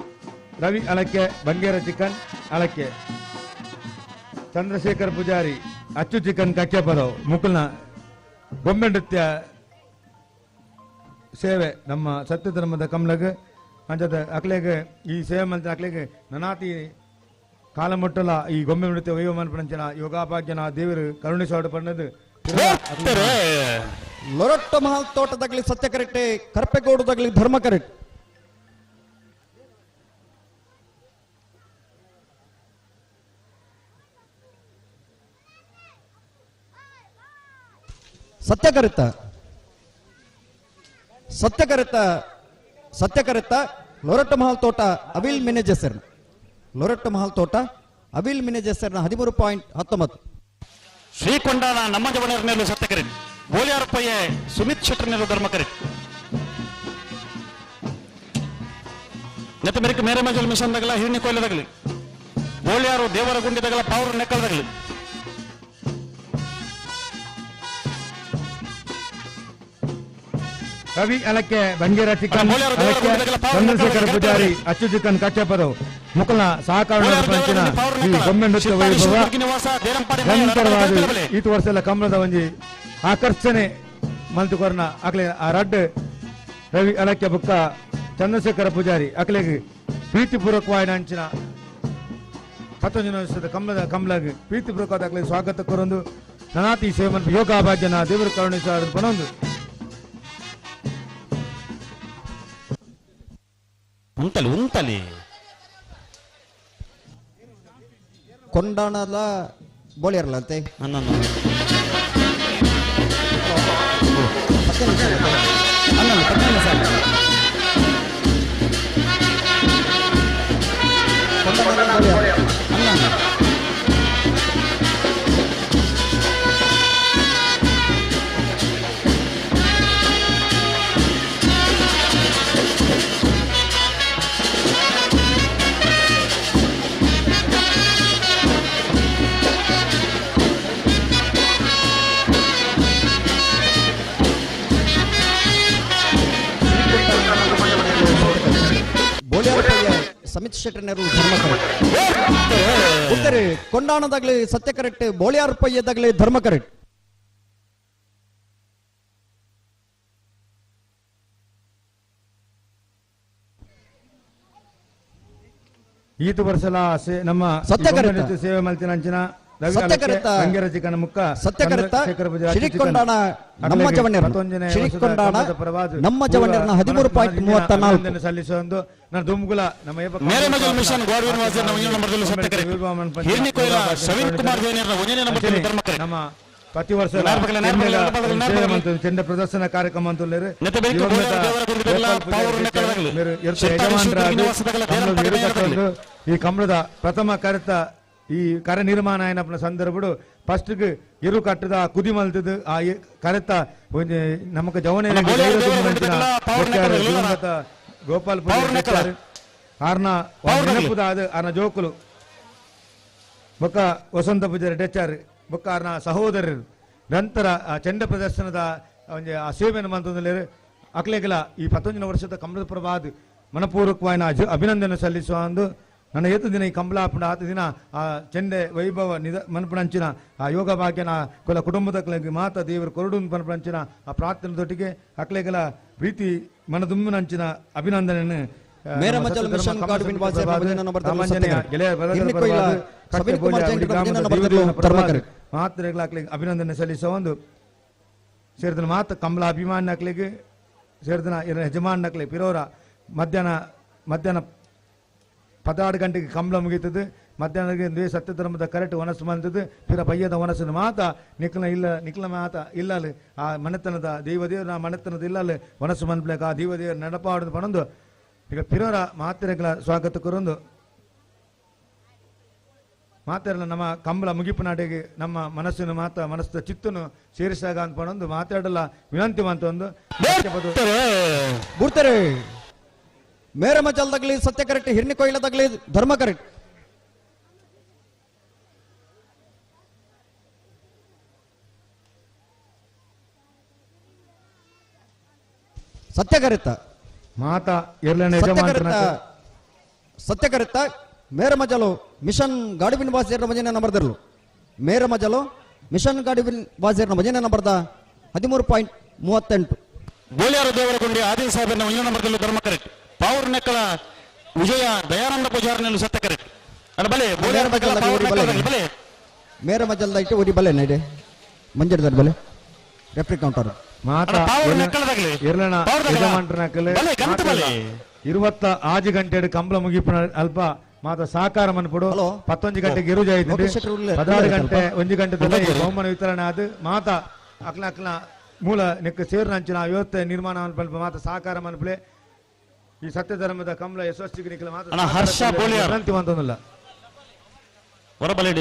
ರವಿ ಅಲಕ್ಕೆ ಬಂಗೇರ ಚಿಕನ್ ಅಲಕ್ಕೆ ಚಂದ್ರಶೇಖರ್ ಪೂಜಾರಿ ಅಚ್ಚು ಚಿಕನ್ ಕಕ್ಕೆಪದವ್ ಮುಕುಲ್ನ ಬೊಂಬೆ ನೃತ್ಯ ಸೇವೆ ನಮ್ಮ ಸತ್ಯಧರ್ಮದ ಕಮಲಗ್ ಅಂಚದ ಅಕ್ಲೆಗ್ ಈ ಸೇವೆ ಮಂತ್ರ ಅಕ್ಲೆಗ್ ನನಾತಿ ಕಾಲಮೊಟ್ಟಲ ಈ ಗೊಂಬೆ ನೃತ್ಯ ವೈಭವ ಮನ್ಪನಂಚನ ಯೋಗಾಭಾಗ್ಯನ ದೇವರು ಕರುಣಿಸಾಡು ಪಣ್ಣದು. ಲೊರೊಟ್ಟ ಮಹಲ್ ತೋಟದಾಗಲಿ ಸತ್ಯ ಕರೆಕ್ಟೆ, ಕರ್ಪೆಗೌಡದಾಗಲಿ ಧರ್ಮ ಕರೆಕ್ಟ್. ಸತ್ಯ ಕರೆತ ಸತ್ಯ ಕರೆತ ಸತ್ಯ ಕರೆತ ಲೊರೊಟ್ಟ ಮಹಲ್ ತೋಟ ಅವಿಲ್ ಮಿನೇಜೆಸರ್, ಲೊರೊಟ್ಟ ಮಹಲ್ ತೋಟ ಅವಿಲ್ ಮಿನೇಜೆಸರ್ನ 13.19. ಶ್ರೀಕೊಂಡಾನ ನಮ್ಮ ಜವನರ ಮೇಲೂ ಸತ್ಯಕರಿ, ಬೋಲಿಯಾರಪ್ಪಯ್ಯ ಸುಮಿತ್ ಶೆಟ್ಟರ್ ಮೇಲೂ ಧರ್ಮಕರಿ. ನೆತ್ತ ಮೇರೆಗೆ ಮೇರೆ ಮಜಲ್ ಮಿಷನ್ ದಗಲ ಹಿರಣಿ ಕೊಯ್ಲದಗಲಿ, ಬೋಳಿಯಾರು ದೇವರ ಗುಂಡಿದಗಲ ಪಾವರು ನೆಕ್ಕಲದಗಲಿ. ರವಿ ಅಲಕ್ಕೆ ಬಂಗೇರ ಚಿಕನ್ ಚಂದ್ರಶೇಖರ ಪೂಜಾರಿ ಅಚ್ಚು ಚಿಕನ್ ಕಚ್ಚಪದವು ಮುಕುಲ್ನ ಸಹಕಾರ ಈ ಗೊಂಬೆ ನೃತ್ಯ ವೈಭವ ನಿರಂತರವಾದ ಈತ ವರ್ಷ ಕಮಲದ ಒಂಜಿ ಆಕರ್ಷಣೆ ಮಲ್ತುಕೊರ್ನ ಅಕ್ಲೆ ಆ ರಡ್ಡ್ ರವಿ ಅಲಕ್ಕೆ ಬುಕ್ಕ ಚಂದ್ರಶೇಖರ ಪೂಜಾರಿ ಅಕ್ಲೆಗ್ ಪ್ರೀತಿಪೂರ್ವಕವಾದ ಅಂಚಿನ 19 ವರ್ಷದ ಕಮಲದ ಕಮಲಗ್ ಪ್ರೀತಿಪೂರ್ವಕವಾದ ಅಕ್ಲೆ ಸ್ವಾಗತ ಕೊರೊಂದು ಸನಾತಿ ಸೇವನ್ ಯೋಗಾಭಾಗ್ಯನ ದೇವರು ಕರುಣಿಸ ಪನೊಂದು. ಉಂತಲಿ ಉಂತಲಿ ಕೊಂಡಾಣದ ಬೋಳಿಯರ್ಲಂತೆ. ಸಮಿತ್ ಶೆಟ್ಟರ್ನರು ಧರ್ಮ ಕರೆಕ್ಟ್. ಉತ್ತರೆ ಕೊಂಡಾಣದಾಗ್ಲಿ ಸತ್ಯ ಕರೆಕ್ಟ್, ಬೋಳಿಯಾರ್ ಪಯ್ಯದಾಗ್ಲಿ ಧರ್ಮ ಕರೆಕ್ಟ್. ಈತ ವರ್ಷಲ ನಮ್ಮ ಸತ್ಯ ಕರೆಕ್ಟ್ ಸೇವೆ ಮಲ್ತಿನ ಅಂಚಿನ ಶ್ರೀಕೊಂಡಾಣ ನಮ್ಮ ಜವಣ್ಯರ ಶ್ರೀಕೊಂಡಾಣ ನಮ್ಮ ಜವಣ್ಯರನ 13.34 ಸಲ್ಲಿಸುವಂದು ನಾನು ದುಮ್ಗುಲ ನಮ್ಮ ನಮ್ಮ ಪ್ರತಿ ವರ್ಷ ಚೆಂಡ ಪ್ರದರ್ಶನ ಕಾರ್ಯಕ್ರಮ ಅಂತ ಈ ಕಮಲದ ಪ್ರಥಮ ಕರೆತ ಈ ಕರೆ ನಿರ್ಮಾಣ అయినప్పుడు ಸಂದರ್ಭಡು ಫಸ್ಟ್ ಎರು ಕಟ್ಟದ ಕುದಿ ಮಲ್ತದ ಆ ಕರೆತ ನಮಕ ಜವನೆ ಗೋಪಾಲ್ ಆರ್ನ ನೆನಪುದ ಅದು ಆರ್ನ ಜೋಕುಲು ಬೊಕ್ಕ ವಸಂತ ಪೂಜಾರಿ ಡೆಚ್ಚಾರ್ ಬೊಕ್ಕ ಆರ್ನ ಸಹೋದರರು ನಂತರ ಆ ಚೆಂಡ ಪ್ರದರ್ಶನದ ಒಂಜಿ ಆ ಸೇವೆಯನ್ನು ಮಂತಂದ್ರೆ ಅಕ್ಲೆಗಲ ಈ 19 ವರ್ಷದ ಕಮಲದ ಪ್ರಭಾದ್ ಮನಪೂರ್ವಕವಾದ ಅಭಿನಂದನೆ ಸಲ್ಲಿಸುವ ಒಂದು ನನ್ನ ಏತು ದಿನ ಈ ಕಂಬಳ ಆಪುಂಡ ಆತ ದಿನ ಆ ಚೆಂಡೆ ವೈಭವ ನಿದ ಮನ್ಪಣಂಚಿನ ಆ ಯೋಗ ಭಾಗ್ಯನ ಕೊಲ ಕುಟುಂಬದ ಮಾತ ದೇವರು ಕೊರಡು ಮನ್ಪಣಂಚಿನ ಆ ಪ್ರಾರ್ಥನೆ ದೊಟ್ಟಿಗೆ ಅಕ್ಲೆಗಲ ಪ್ರೀತಿ ಮನದುಂಬಿನಂಚಿನ ಅಭಿನಂದನೆಯನ್ನು ಮಾತ್ರ ಅಭಿನಂದನೆ ಸಲ್ಲಿಸುವ ಒಂದು ಸೇರಿದ ಮಾತ ಕಂಬಳ ಅಭಿಮಾನ ಅಕ್ಲೆಗೆ ಸೇರಿದನ ಯಜಮಾನ ಪಿರೋರ ಮಧ್ಯಾಹ್ನ ಮಧ್ಯಾಹ್ನ 16 ಗಂಟೆಗೆ ಕಂಬಳ ಮುಗೀತದೆ. ಮಧ್ಯಾಹ್ನಕ್ಕೆ ಸತ್ಯಧರ್ಮದ ಕರೆಕ್ಟ್ ವನಸ್ಸು ಮಂತದ್ದು ಪಿರ ಬಯ್ಯದ ವನಸ್ಸನ್ನು ಮಾತ ನಿಕ್ಲ ಇಲ್ಲ ನಿಕ್ಲ ಮಾತ ಇಲ್ಲಲ್ಲಿ ಆ ಮನೆತನದ ದೈವದೇವರ ಮನೆತನದ ಇಲ್ಲಲ್ಲಿ ವನಸ್ಸು ಮನ್ಪ್ಲೇಕ ಆ ದೈವದೇವರ ನಡಪಾಡೋದು ಪಣೊಂದು ಈಗ ಪಿರೋರ ಮಾತೆರೆಗಳ ಸ್ವಾಗತ ಕೊರೊಂದು ಮಾತಾಡಲ್ಲ ನಮ್ಮ ಕಂಬಳ ಮುಗಿಪು ನಾಡಿಗೆ ನಮ್ಮ ಮನಸ್ಸಿನ ಮಾತ ಮನಸ್ಸಿನ ಚಿತ್ತನ್ನು ಸೇರಿಸಾಗ ಅಂತ ಒಂದು ಮಾತಾಡಲ್ಲ ವಿನಂತಿ ಅಂತ ಒಂದು ಬುಡ್ತಾರೆ ಮೇರೆ ಮಜಲ್ದಾಗ್ಲಿ ಸತ್ಯ ಕರೆಕ್ಟ್ ಹಿರ್ನಿ ಕೊಯ್ಲದಾಗ್ಲಿ ಧರ್ಮ ಕರೆಕ್ಟ್ ಸತ್ಯ ಕರೆತ ಮಾತಾ ಎರ್ಲನೆ ಸತ್ಯ ಕರೆತ ಸತ್ಯ ಕರೆತ ಮೇರ ಮಜಲು ಮಿಷನ್ ಗಾಡಿಬಿನ್ ಬಾಸಿಯರ ಮಜನೆ ನಂಬರ್ದಿರಲು ಮೇರ ಮಜಲು ಮಿಷನ್ ಗಾಡಿಬಿನ್ ಬಾಸಿಯರ ಮಜನೆ ನಂಬರ್ದ 13.38. ಗೋಲಿಯಾರ ದೇವರಗುಂಡಿ ಆದಿಲ್ ಸಾಹೇಬನ ಒಂದನೇ ನಂಬರ್ದಲ್ಲಿ ಧರ್ಮ ಕರೆಕ್ಟ್ ಪಾವೂರು ನೆಕ್ಕಳ ವಿಜಯ ದಯಾನಂದ ಪೂಜಾರನಲ್ಲಿ ಸತ್ಯ ಕರೆಕ್ಟ್ ಅಲ್ಲ ಬಲೆ ಗೋಲಿಯಾರ ಬಲೆ ಮೇರ ಮಜಲ್ದ ಇಟ್ಟು ಒರಿ ಬಲೆ ನೈಡೆ ಮಂಜರ್ದಾರ್ ಬಲೆ ರೆಫ್ರಿ ಕೌಂಟರ್ ಮಾತಾ ಇರ್ಲಣ ಯಜಮಾನ್ರನಕಲೆ 26 ಗಂಟೆ ಕಂಬಳ ಮುಗಿಪುನ ಅಲ್ಪ ಮಾತ ಸಾಕಾರ ಮನ್ಪುಡು 11 ಗಂಟೆಗೆ ಇರುಜ 16 ಗಂಟೆ 1 ಗಂಟೆ ಬಹುಮಾನ ವಿತರಣೆ ಅದು ಮಾತ ಅಕ್ಲ ಅಕ್ಲ ಮೂಲ ನೆಕ್ಕ ಸೇರಿನಂಚಿನ ವ್ಯವಸ್ಥೆ ನಿರ್ಮಾಣ ಅಲ್ಪ ಮಾತ ಸಾಕಾರ ಮನ್ಪುಲೆ ಈ ಸತ್ಯ ಧರ್ಮದ ಕಂಬಳ ಯಶಸ್ವಿಗೆ ನಿಖಲ ಮಾತ ಹರ್ಷ ವಿನಂತಿ ಅಂತಂದಿಲ್ಲ ಹೊರಬಲೆ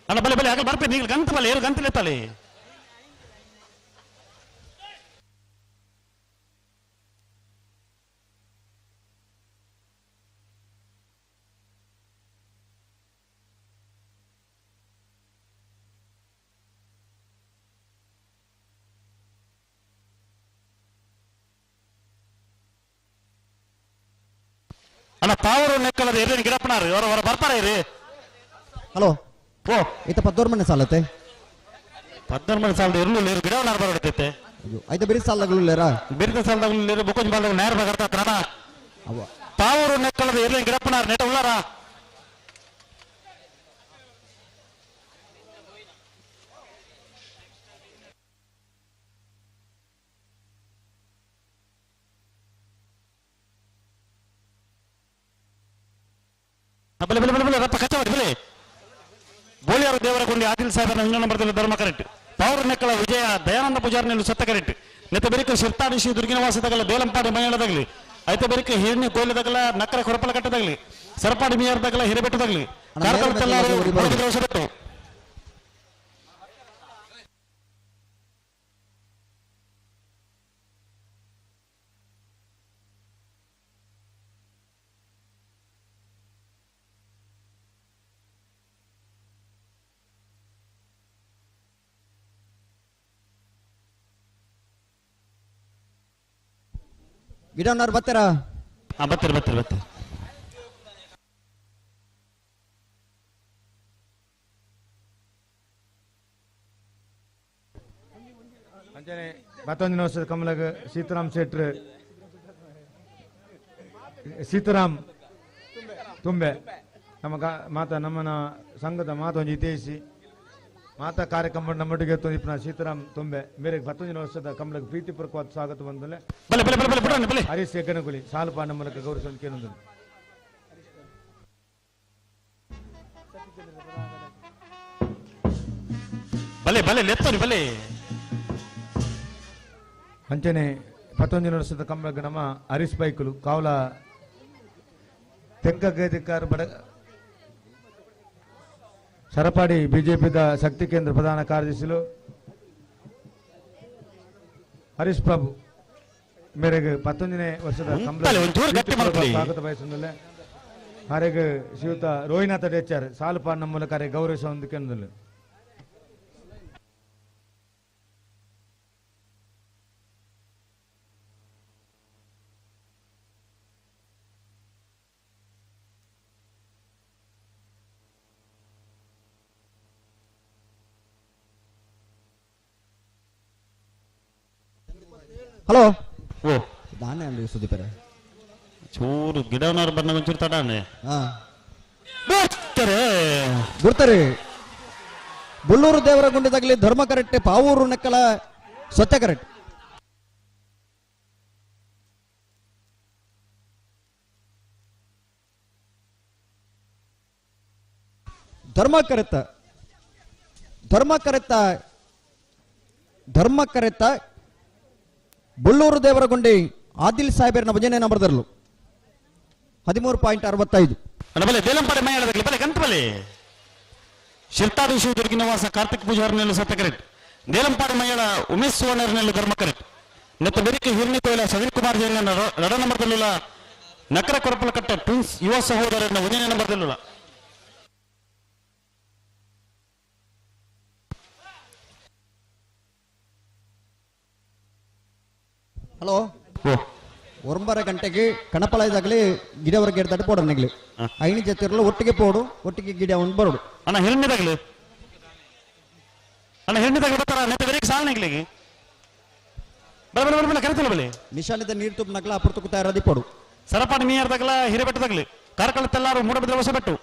ಅಣ್ಣ ಬಲೆ ಬಲೆ ಆಗ ಬರ್ಪೆ ನೀವು ಗಂತ ಬಲೆ ಏರು ಗಂತಲೆ ಅಣ್ಣ ಪಾವರು ನೆಕ್ಕಳದ ಎಲ್ಲಿ ಗಿಡಪ್ಪನಾರು ಅವರ ಹೊರ ಬರ್ತಾರೆ ಇರಿ. ಹಲೋ ಓ ಈತ ಪದ್ದೋರ್ ಮನೆ ಸಾಲತ್ತೆ ಪದ್ದೋರ್ ಮನೆ ಸಾಲದ ಇರ್ಲು ಲೇರು ಗಿಡವನಾರು ಬರೋಡತೈತೆ. ಐತ ಬಿರಿ ಸಾಲದಾಗಲೂ ಲೇರಾ ಬಿರಿದ ಸಾಲದಾಗಲೂ ಲೇರು ಬೊಕ್ಕೊಂಜ್ ಬಾಲ್ದಾಗ ನೇರ ಬಗರ್ತಾತ್ರಣ ಪಾವರು ನೆಕ್ಕಳದ ಎಲ್ಲಿ ಗಿಡಪ್ಪನಾರು ನೆಟ ಉಳ್ಳಾರ ಬಲೆ ಬಲೆ ಬಲೆ ಬಲೆ ರಪ್ಪ ಕಚ್ಚವಾಡಿ ಬಲೆ ಬೋಳಿಯಾರ ದೇವರ ಕೊಂಡಿ ಆದಿಲ್ ಸಾಹೇಬನ ಹಿಂಗಣ ಬರ್ತಿಲ್ಲ ಧರ್ಮ ಕರೆಕ್ಟ್ ಪೌರ ನೆಕ್ಕಳ ವಿಜಯ ದಯಾನಂದ ಪೂಜಾರನೆಲ್ಲ ಸತ್ತ ಕರೆಕ್ಟ್ ನೆತ್ತ ಬೆರಿಕ ಶಿರ್ತಾಡಿ ಶ್ರೀ ದುರ್ಗಿನವಾಸದಾಗಲ ಬೇಲಂಪಾಡಿ ಮನೆಯೊಳದಾಗಲಿ ಐತ ಬೆರಿಕ ಹಿರಣಿ ಕೋಲಿದಾಗಲ ನಕ್ಕರ ಕೊರಪಲ ಕಟ್ಟದಾಗಲಿ ಸರಪಾಡಿ ಮೀಯರ್ದಾಗಲ ಹಿರೇಬೆಟ್ಟದಾಗಲಿ ಕಾರ್ಕಳ ತೆಲ್ಲಾರು ಗಿಡವನ್ನವ್ರು ಬರ್ತಾರಾ? ಹಾ ಬರ್ತಾರೆ ಬರ್ತಾರೆ ಬರ್ತಾರೆ. ಅಂಚನೆ ಮತ್ತೊಂದಿನ ವರ್ಷದ ಕಮಲಗ ಸೀತಾರಾಮ್ ಶೆಟ್ರ್ ಸೀತಾರಾಮ್ ತುಂಬೆ ನಮ್ಮ ಮಾತ ನಮ್ಮನ ಸಂಘದ ಮಾತೊಂದು ಹಿತೈಷಿ ಮಾತಾ ಕಾರ್ಯಕ್ರಮ ನಮ್ಮೊಟ್ಟಿಗೆ ಇಪ್ಪನ ಸೀತಾರಾಮ್ ತುಂಬೆ ಮೇರೆ ಮತ್ತೊಂದಿನ ವರ್ಷದ ಕಮಲಕ್ಕೆ ಪ್ರೀತಿಪೂರ್ವಕವಾದ ಸ್ವಾಗತ ಬಂದಲೆ ಬಲೆ ಬಲೆ ಬಲೆ ಬಲೆ ಬಲೆ ಹರೀಶ್ ಹೆಗ್ಗನಗುಳಿ ಸಾಲುಪ ನಮ್ಮ ಮೂಲಕ ಗೌರವಿಸುವ ಕೇಳೊಂದು. ಬಲೆ ಬಲೆ ಲೆತ್ತೋನಿ ಬಲೆ ಅಂಚನೆ ಮತ್ತೊಂದಿನ ವರ್ಷದ ಕಮಲಕ್ಕೆ ನಮ್ಮ ಹರೀಶ್ ಬೈಕುಲು ಕಾವಲ ತೆಂಕ ಗೇದಿಕಾರ ಬಡ ಸರಪಾಡಿ ಬಿಜೆಪಿದ ಶಕ್ತಿ ಕೇಂದ್ರ ಪ್ರಧಾನ ಕಾರ್ಯದರ್ಶಿಲು ಹರೀಶ್ ಪ್ರಭು ಮೇರೆಗೆ 19ನೇ ವರ್ಷದ ಸ್ವಾಗತ ಬಯಸಿದ ಹಾರೆಗೆ ಶ್ರೀಯುತ ರೋಹಿನಾಥ ಟೇಚರ್ ಸಾಲುಪಾಡಿನ ಮೂಲಕ ಗೌರವಿಸುವ ಒಂದು ಕೇಂದ್ರದಲ್ಲಿ. ಹಲೋ ಓ ದಾನೆ ಅಂದ್ರೆ ಸುದೀಪರೇ ಚೂರು ಗಿಡವನವ್ರು ಬಂದಾಗ ಒಂಚೂರು ತಡಾನೆ ಬರ್ತಾರೆ ಬರ್ತಾರೆ. ಬುಳ್ಳೂರು ದೇವರ ಗುಂಡಿದಾಗಲಿ ಧರ್ಮ ಕರೆಕ್ಟ್ ಪಾವೂರು ನೆಕ್ಕಲ ಸತ್ಯ ಕರೆಕ್ಟ್. ಧರ್ಮಕರೆತ ಧರ್ಮಕರೆತ ಧರ್ಮಕರೆತ ಬೊಳ್ಳೂರು ದೇವರಗೊಂಡಿ ಆದಿಲ್ ಸಾಹೇಬರ್ನ ಭಜನೆ ನಂಬರ್ದರ್ಲು 13.65. ಬಲೆ ದೇಲಂಪಾಡಿ ಮೈಯಾಳದಾಗಲಿ ಬಲೆ ಗಂತಬಲೆ ಶಿರ್ತಾದಿ ಶಿವದುರ್ಗಿ ನಿವಾಸ ಕಾರ್ತಿಕ್ ಪೂಜಾರ್ನೆಲ್ಲ ಸತ್ಯ ಕರೆಕ್ಟ್. ದೇಲಂಪಾಡಿ ಮೈಯಾಳ ಉಮೇಶ್ ಸುವರ್ಣರ್ನೆಲ್ಲ ಧರ್ಮ ಕರೆಕ್ಟ್. ಮತ್ತು ಬೆರಿಕೆ ಹಿರಣಿ ಕೊಯ್ಲ ಸವಿನ್ ಕುಮಾರ್ ಜೈನ ರಡ ನಂಬರ್ದಲ್ಲಿಲ್ಲ. ನಕರ ಕೊರಪಲ ಕಟ್ಟ ಟ್ವಿನ್ಸ್ ಯುವ ಸಹೋದರನ ಒಂದನೇ ನಂಬರ್ದಲ್ಲಿಲ್ಲ. ಹಲೋ, ಒಂಬರ ಗಂಟೆಗೆ ಕಣಪಲಾಯದಾಗಲಿ ಗಿಡವರೆಗೆ ತಡೆ ಪೋಡ ನೆಗ್ಲಿ ಐದು ಜೊತೆ ಒಟ್ಟಿಗೆ ಪೋಡು, ಒಟ್ಟಿಗೆ ಗಿಡ ಒಂದು ಬರೋಡು. ಅಣ್ಣ ಹಿರಣ್ಯದಾಗಲಿ, ಅಣ್ಣ ಹಿರಣ್ಯದಾಗಲಿ ಬರ್ತಾರ ನೆತ್ತ ಬೆರಿಕೆ ಸಾಲ ನೆಗ್ಲಿಗೆ ಬಲ ಬಲ ಬಲ ಕರೆತಲ್ಲ ಬಲಿ ನಿಶಾಲಿದ ನೀರು ತುಪ್ಪ ನಗಲ ಅಪುರ್ತಕ್ಕೆ ತಯಾರಾದಿ ಪೋಡು. ಸರಪಾಡಿ ಮೀಯರ್ದಾಗಲ ಹಿರೇಬೆಟ್ಟದಾಗಲಿ ಕಾರ್ಕಳ ತೆಲ್ಲಾರು ಮೂಡಬಿದ್ರೆ ಹೊಸಬೆಟ್ಟು.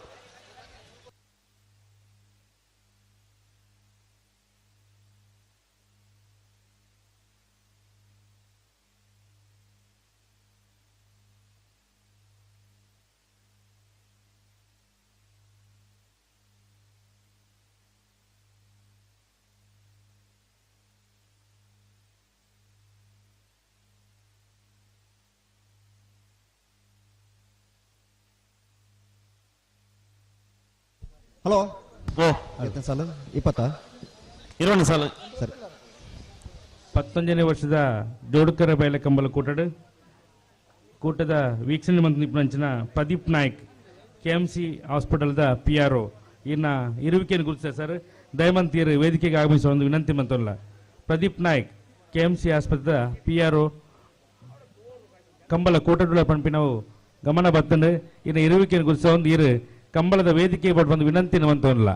ಹಲೋ, ಸಾಲು 20 20 ಸಾಲು ಸರಿ. 19ನೇ ವರ್ಷದ ಜೋಡುಕರ ಬಯಲ ಕಂಬಲ ಕೂಟಡು ಕೂಟದ ವೀಕ್ಷಣೆ ಮಂತ್ ನಿಪುಣಂಚಿನ ಪ್ರದೀಪ್ ನಾಯ್ಕ್ ಕೆಎಂಸಿ ಹಾಸ್ಪಿಟಲ್ದ PRO ಇನ್ನ ಇರುವಿಕೆಯನ್ನು ಗುರುತಿಸ ಸರ್ ದಯಮಂತಿಯರು ವೇದಿಕೆಗೆ ಆಗಮಿಸುವ ಒಂದು ವಿನಂತಿ ಮಂತಲ್ಲ. ಪ್ರದೀಪ್ ನಾಯ್ಕ್ ಕೆಎಂಸಿ ಆಸ್ಪತ್ರೆದ PRO Kambala ಕೂಟಡುಳ ಪಂಪಿನವು ಗಮನ ಬತ್ತಂಡು ಇನ್ನು ಇರುವಿಕೆಯನ್ನು ಗುರುತಿಸ ಒಂದು ಇರು ಕಂಬಳದ ವೇದಿಕೆ ಬಂದು ವಿನಂತಿ ಮಂತವಲ್ಲ.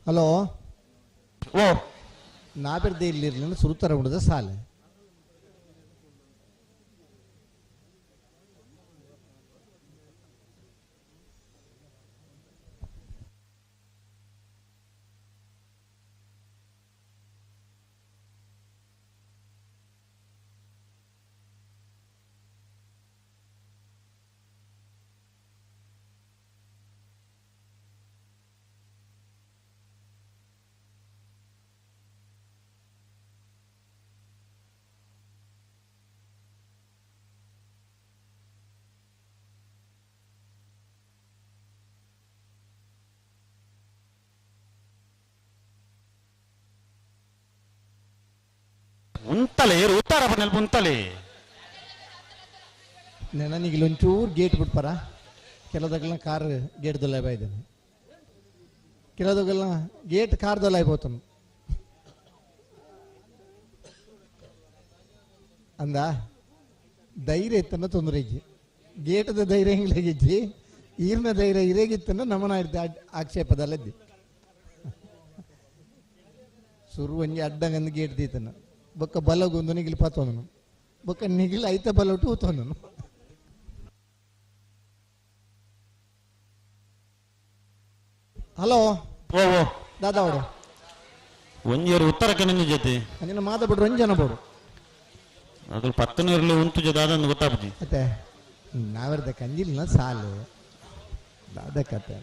ಹಲೋ, ಓ ನಾಬಿರ್ದೆ ಇಲ್ಲಿರ್ಲಿಲ್ಲ ಸುರುತರ ಉಳಿದ ಸಾಲೆ. ಉಂತಲೆ ಉತ್ತಾರ ಬನ್ನೆಲ್ಪ ಉಂತಲೆ ನನಗೆ ಇಲ್ಲೊಂಚೂರು ಗೇಟ್ ಬಿಟ್ಪಾರ. ಕೆಲದಾಗಲ ಕಾರ್ ಗೇಟ್ ದೊಲ್ಲ ಇದ್ದಾನೆ, ಕೆಲದಾಗಲ ಗೇಟ್ ಕಾರ್ ದೊಲ್ಲ అయిపోతాను ಅಂದ ಧೈರ್ಯ ಇತ್ತನ್ನ ತೊಂದರೆ ಇಜ್ಜಿ, ಗೇಟದ ಧೈರ್ಯ ಹೆಂಗ್ಲಾಗಿಜ್ಜಿ, ಈರ್ನ ಧೈರ್ಯ ಇರೇಗಿತ್ತನ್ನ ನಮನ ಆಕ್ಷೇಪದಲ್ಲದ್ದಿ ಸುರು ಒಂಜಿ ಅಡ್ಡಂಗಂದು ಗೇಟ್ ದೀತನ ಬೊಕ್ಕ ಬಲಗೊಂದು ನಿಗಿಲ್ ಪತ್ತೊಂದನು ಬೊಕ್ಕ ನಿಗಿಲ್ ಐತ ಬಲೊಟ್ಟು ಊತೊಂದನು. ಹಲೋ ದಾದಾ ಅವಡು ಒಂಜೇರು ಉತ್ತರಕ್ಕೆ ನಿನ್ನ ಜೊತೆ ಅಂಜಿನ ಮಾತ ಬಿಡ್ರು ಒಂಜನ ಜನ ಬೋಡು ಅದ್ರ ಪತ್ತನೂರಲ್ಲಿ ಉಂಟು ದಾದಂದು ಗೊತ್ತಾಗ್ತದೆ. ಮತ್ತೆ ನಾವೆರ್ದ ಕಂಜಿಲ್ನ ಸಾಲು ದಾದ ಕತೆ.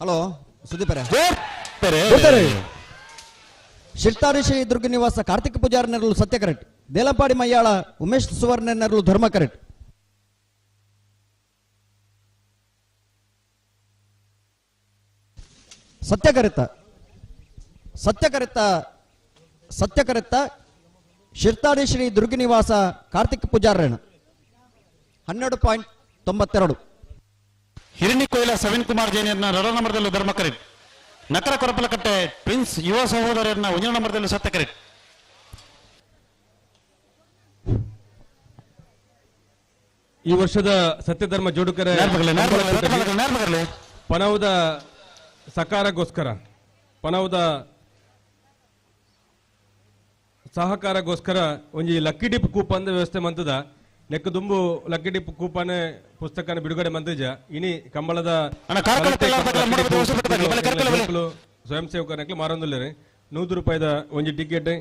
ಹಲೋ ಸುದೀಪರೇ, ಶಿಲ್ತಾರಿಷಿ ದುರ್ಗ ನಿವಾಸ ಕಾರ್ತಿಕ್ ಪೂಜಾರಿ ನೆರಳು ಸತ್ಯ ಕರೆಕ್ಟ್, ದೇಲಂಪಾಡಿ ಮಯ್ಯಾಳ ಉಮೇಶ್ ಸುವರ್ಣ ನೆರಳು ಧರ್ಮ ಕರೆಕ್ಟ್. ಸತ್ಯಕರಿತ ಸತ್ಯಕರಿತ ಸತ್ಯಕರಿತ ಶಿರ್ತಾಡಿ ಶ್ರೀ ದುರ್ಗಿನಿವಾಸ ಕಾರ್ತಿಕ್ ಪೂಜಾರ್ಯಣ 12.92. ಹಿರಣಿಕೊಯ್ಲ ಸವಿನ್ ಕುಮಾರ್ ಜೈನರ್ನ ರಡ ನಂಬರ್ದಲ್ಲಿ ಧರ್ಮಕರಿಟ್. ನಕರ ಕೊರಪಲಕಟ್ಟೆ ಪ್ರಿನ್ಸ್ ಯುವ ಸಹೋದರರನ್ನ ಒಂಜನ ನಂಬರ್ದಲ್ಲಿ ಸತ್ಯಕರಿಟ್. ಈ ವರ್ಷದ ಸತ್ಯಧರ್ಮ ಜೋಡುಕರೆ ಪನವದ ಸಕಾರಗೋಸ್ಕರ ಪನವದ ಸಹಕಾರಗೋಸ್ಕರ ಒಂಜಿ ಲಕ್ಕಿ ಡಿಪ್ ಕೂಪನ್ ವ್ಯವಸ್ಥೆ ಮಂತದ ನೆಕ್ ದುಂಬು ಲಕ್ಕಿ ಡಿಪ್ ಕೂಪನ್ ಪುಸ್ತಕನ ಬಿಡುಗಡೆ ಮಂತಜ ಇನಿ ಕಂಬಳದ ಸ್ವಯಂ ಸೇವಕರಕ್ಕೆ ಮಾರೊಂದುಲ್ಲೇರೆ 100 ರೂಪಾಯಿದ ಒಂಜಿ ಟಿಕೆಟ್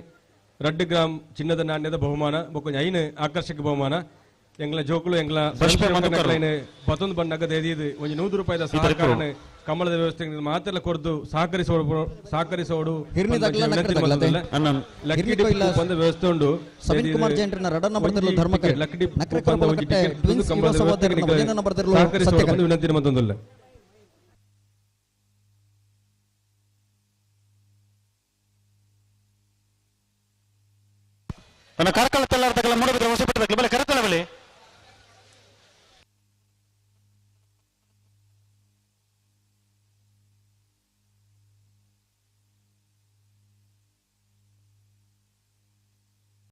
2 ಗ್ರಾಂ ಚಿನ್ನದ ನಾಣ್ಯದ ಬಹುಮಾನ ಬೊಕ್ಕ ಐನು ಆಕರ್ಷಕ ಬಹುಮಾನ ಎಂಗ್ಲ ಜೋಕುಲು ಎಂಗ್ಲ ಪತ್ತೊಂದು ಬಣ್ಣಗ ದೇದಿದು ಒಂಜಿ 100 ರೂಪಾಯಿದ ಸಹಕಾರನ ಕಂಬಳದ ವ್ಯವಸ್ಥೆ ಮಾತೆಲ್ಲ ಕೊರ್ದು ಸಹಕರಿಸೋಡು ಸಹಕರಿಸೋಡು ಲಕ್ಕಿ ಡಿಪ್ ಕೂಪನ್ ವ್ಯವಸ್ಥೆ ಉಂಡು. ಸವಿನ್ ಕುಮಾರ್ ಜೈನರನ್ನ ರಡ ನಂಬರ್ದಲ್ಲಿ ಧರ್ಮಕರಿ. ಲಕ್ಕಿ ಡಿಪ್ ನಕರ ಕೂಪನ್ ಒಂಜಿ ಕೊರಪಲಕಟ್ಟೆ ಟಿಕೆಟ್ ಟ್ವಿನ್ಸ್ ಯುವ ಕಂಬಳದ ಸಹೋದರರನ್ನ ವ್ಯವಸ್ಥೆಗೆ ಒಂಜನೇ ನಂಬರ್ದಲ್ಲಿ ಸಹಕರಿಸೋಡು ಸತ್ಯಕರಿ. ವಿನಂತಿ ಮತ್ತೊಂದಲ್ಲ. ಕಾರ್ಕಳ ತೆಲ್ಲಾರ್ದ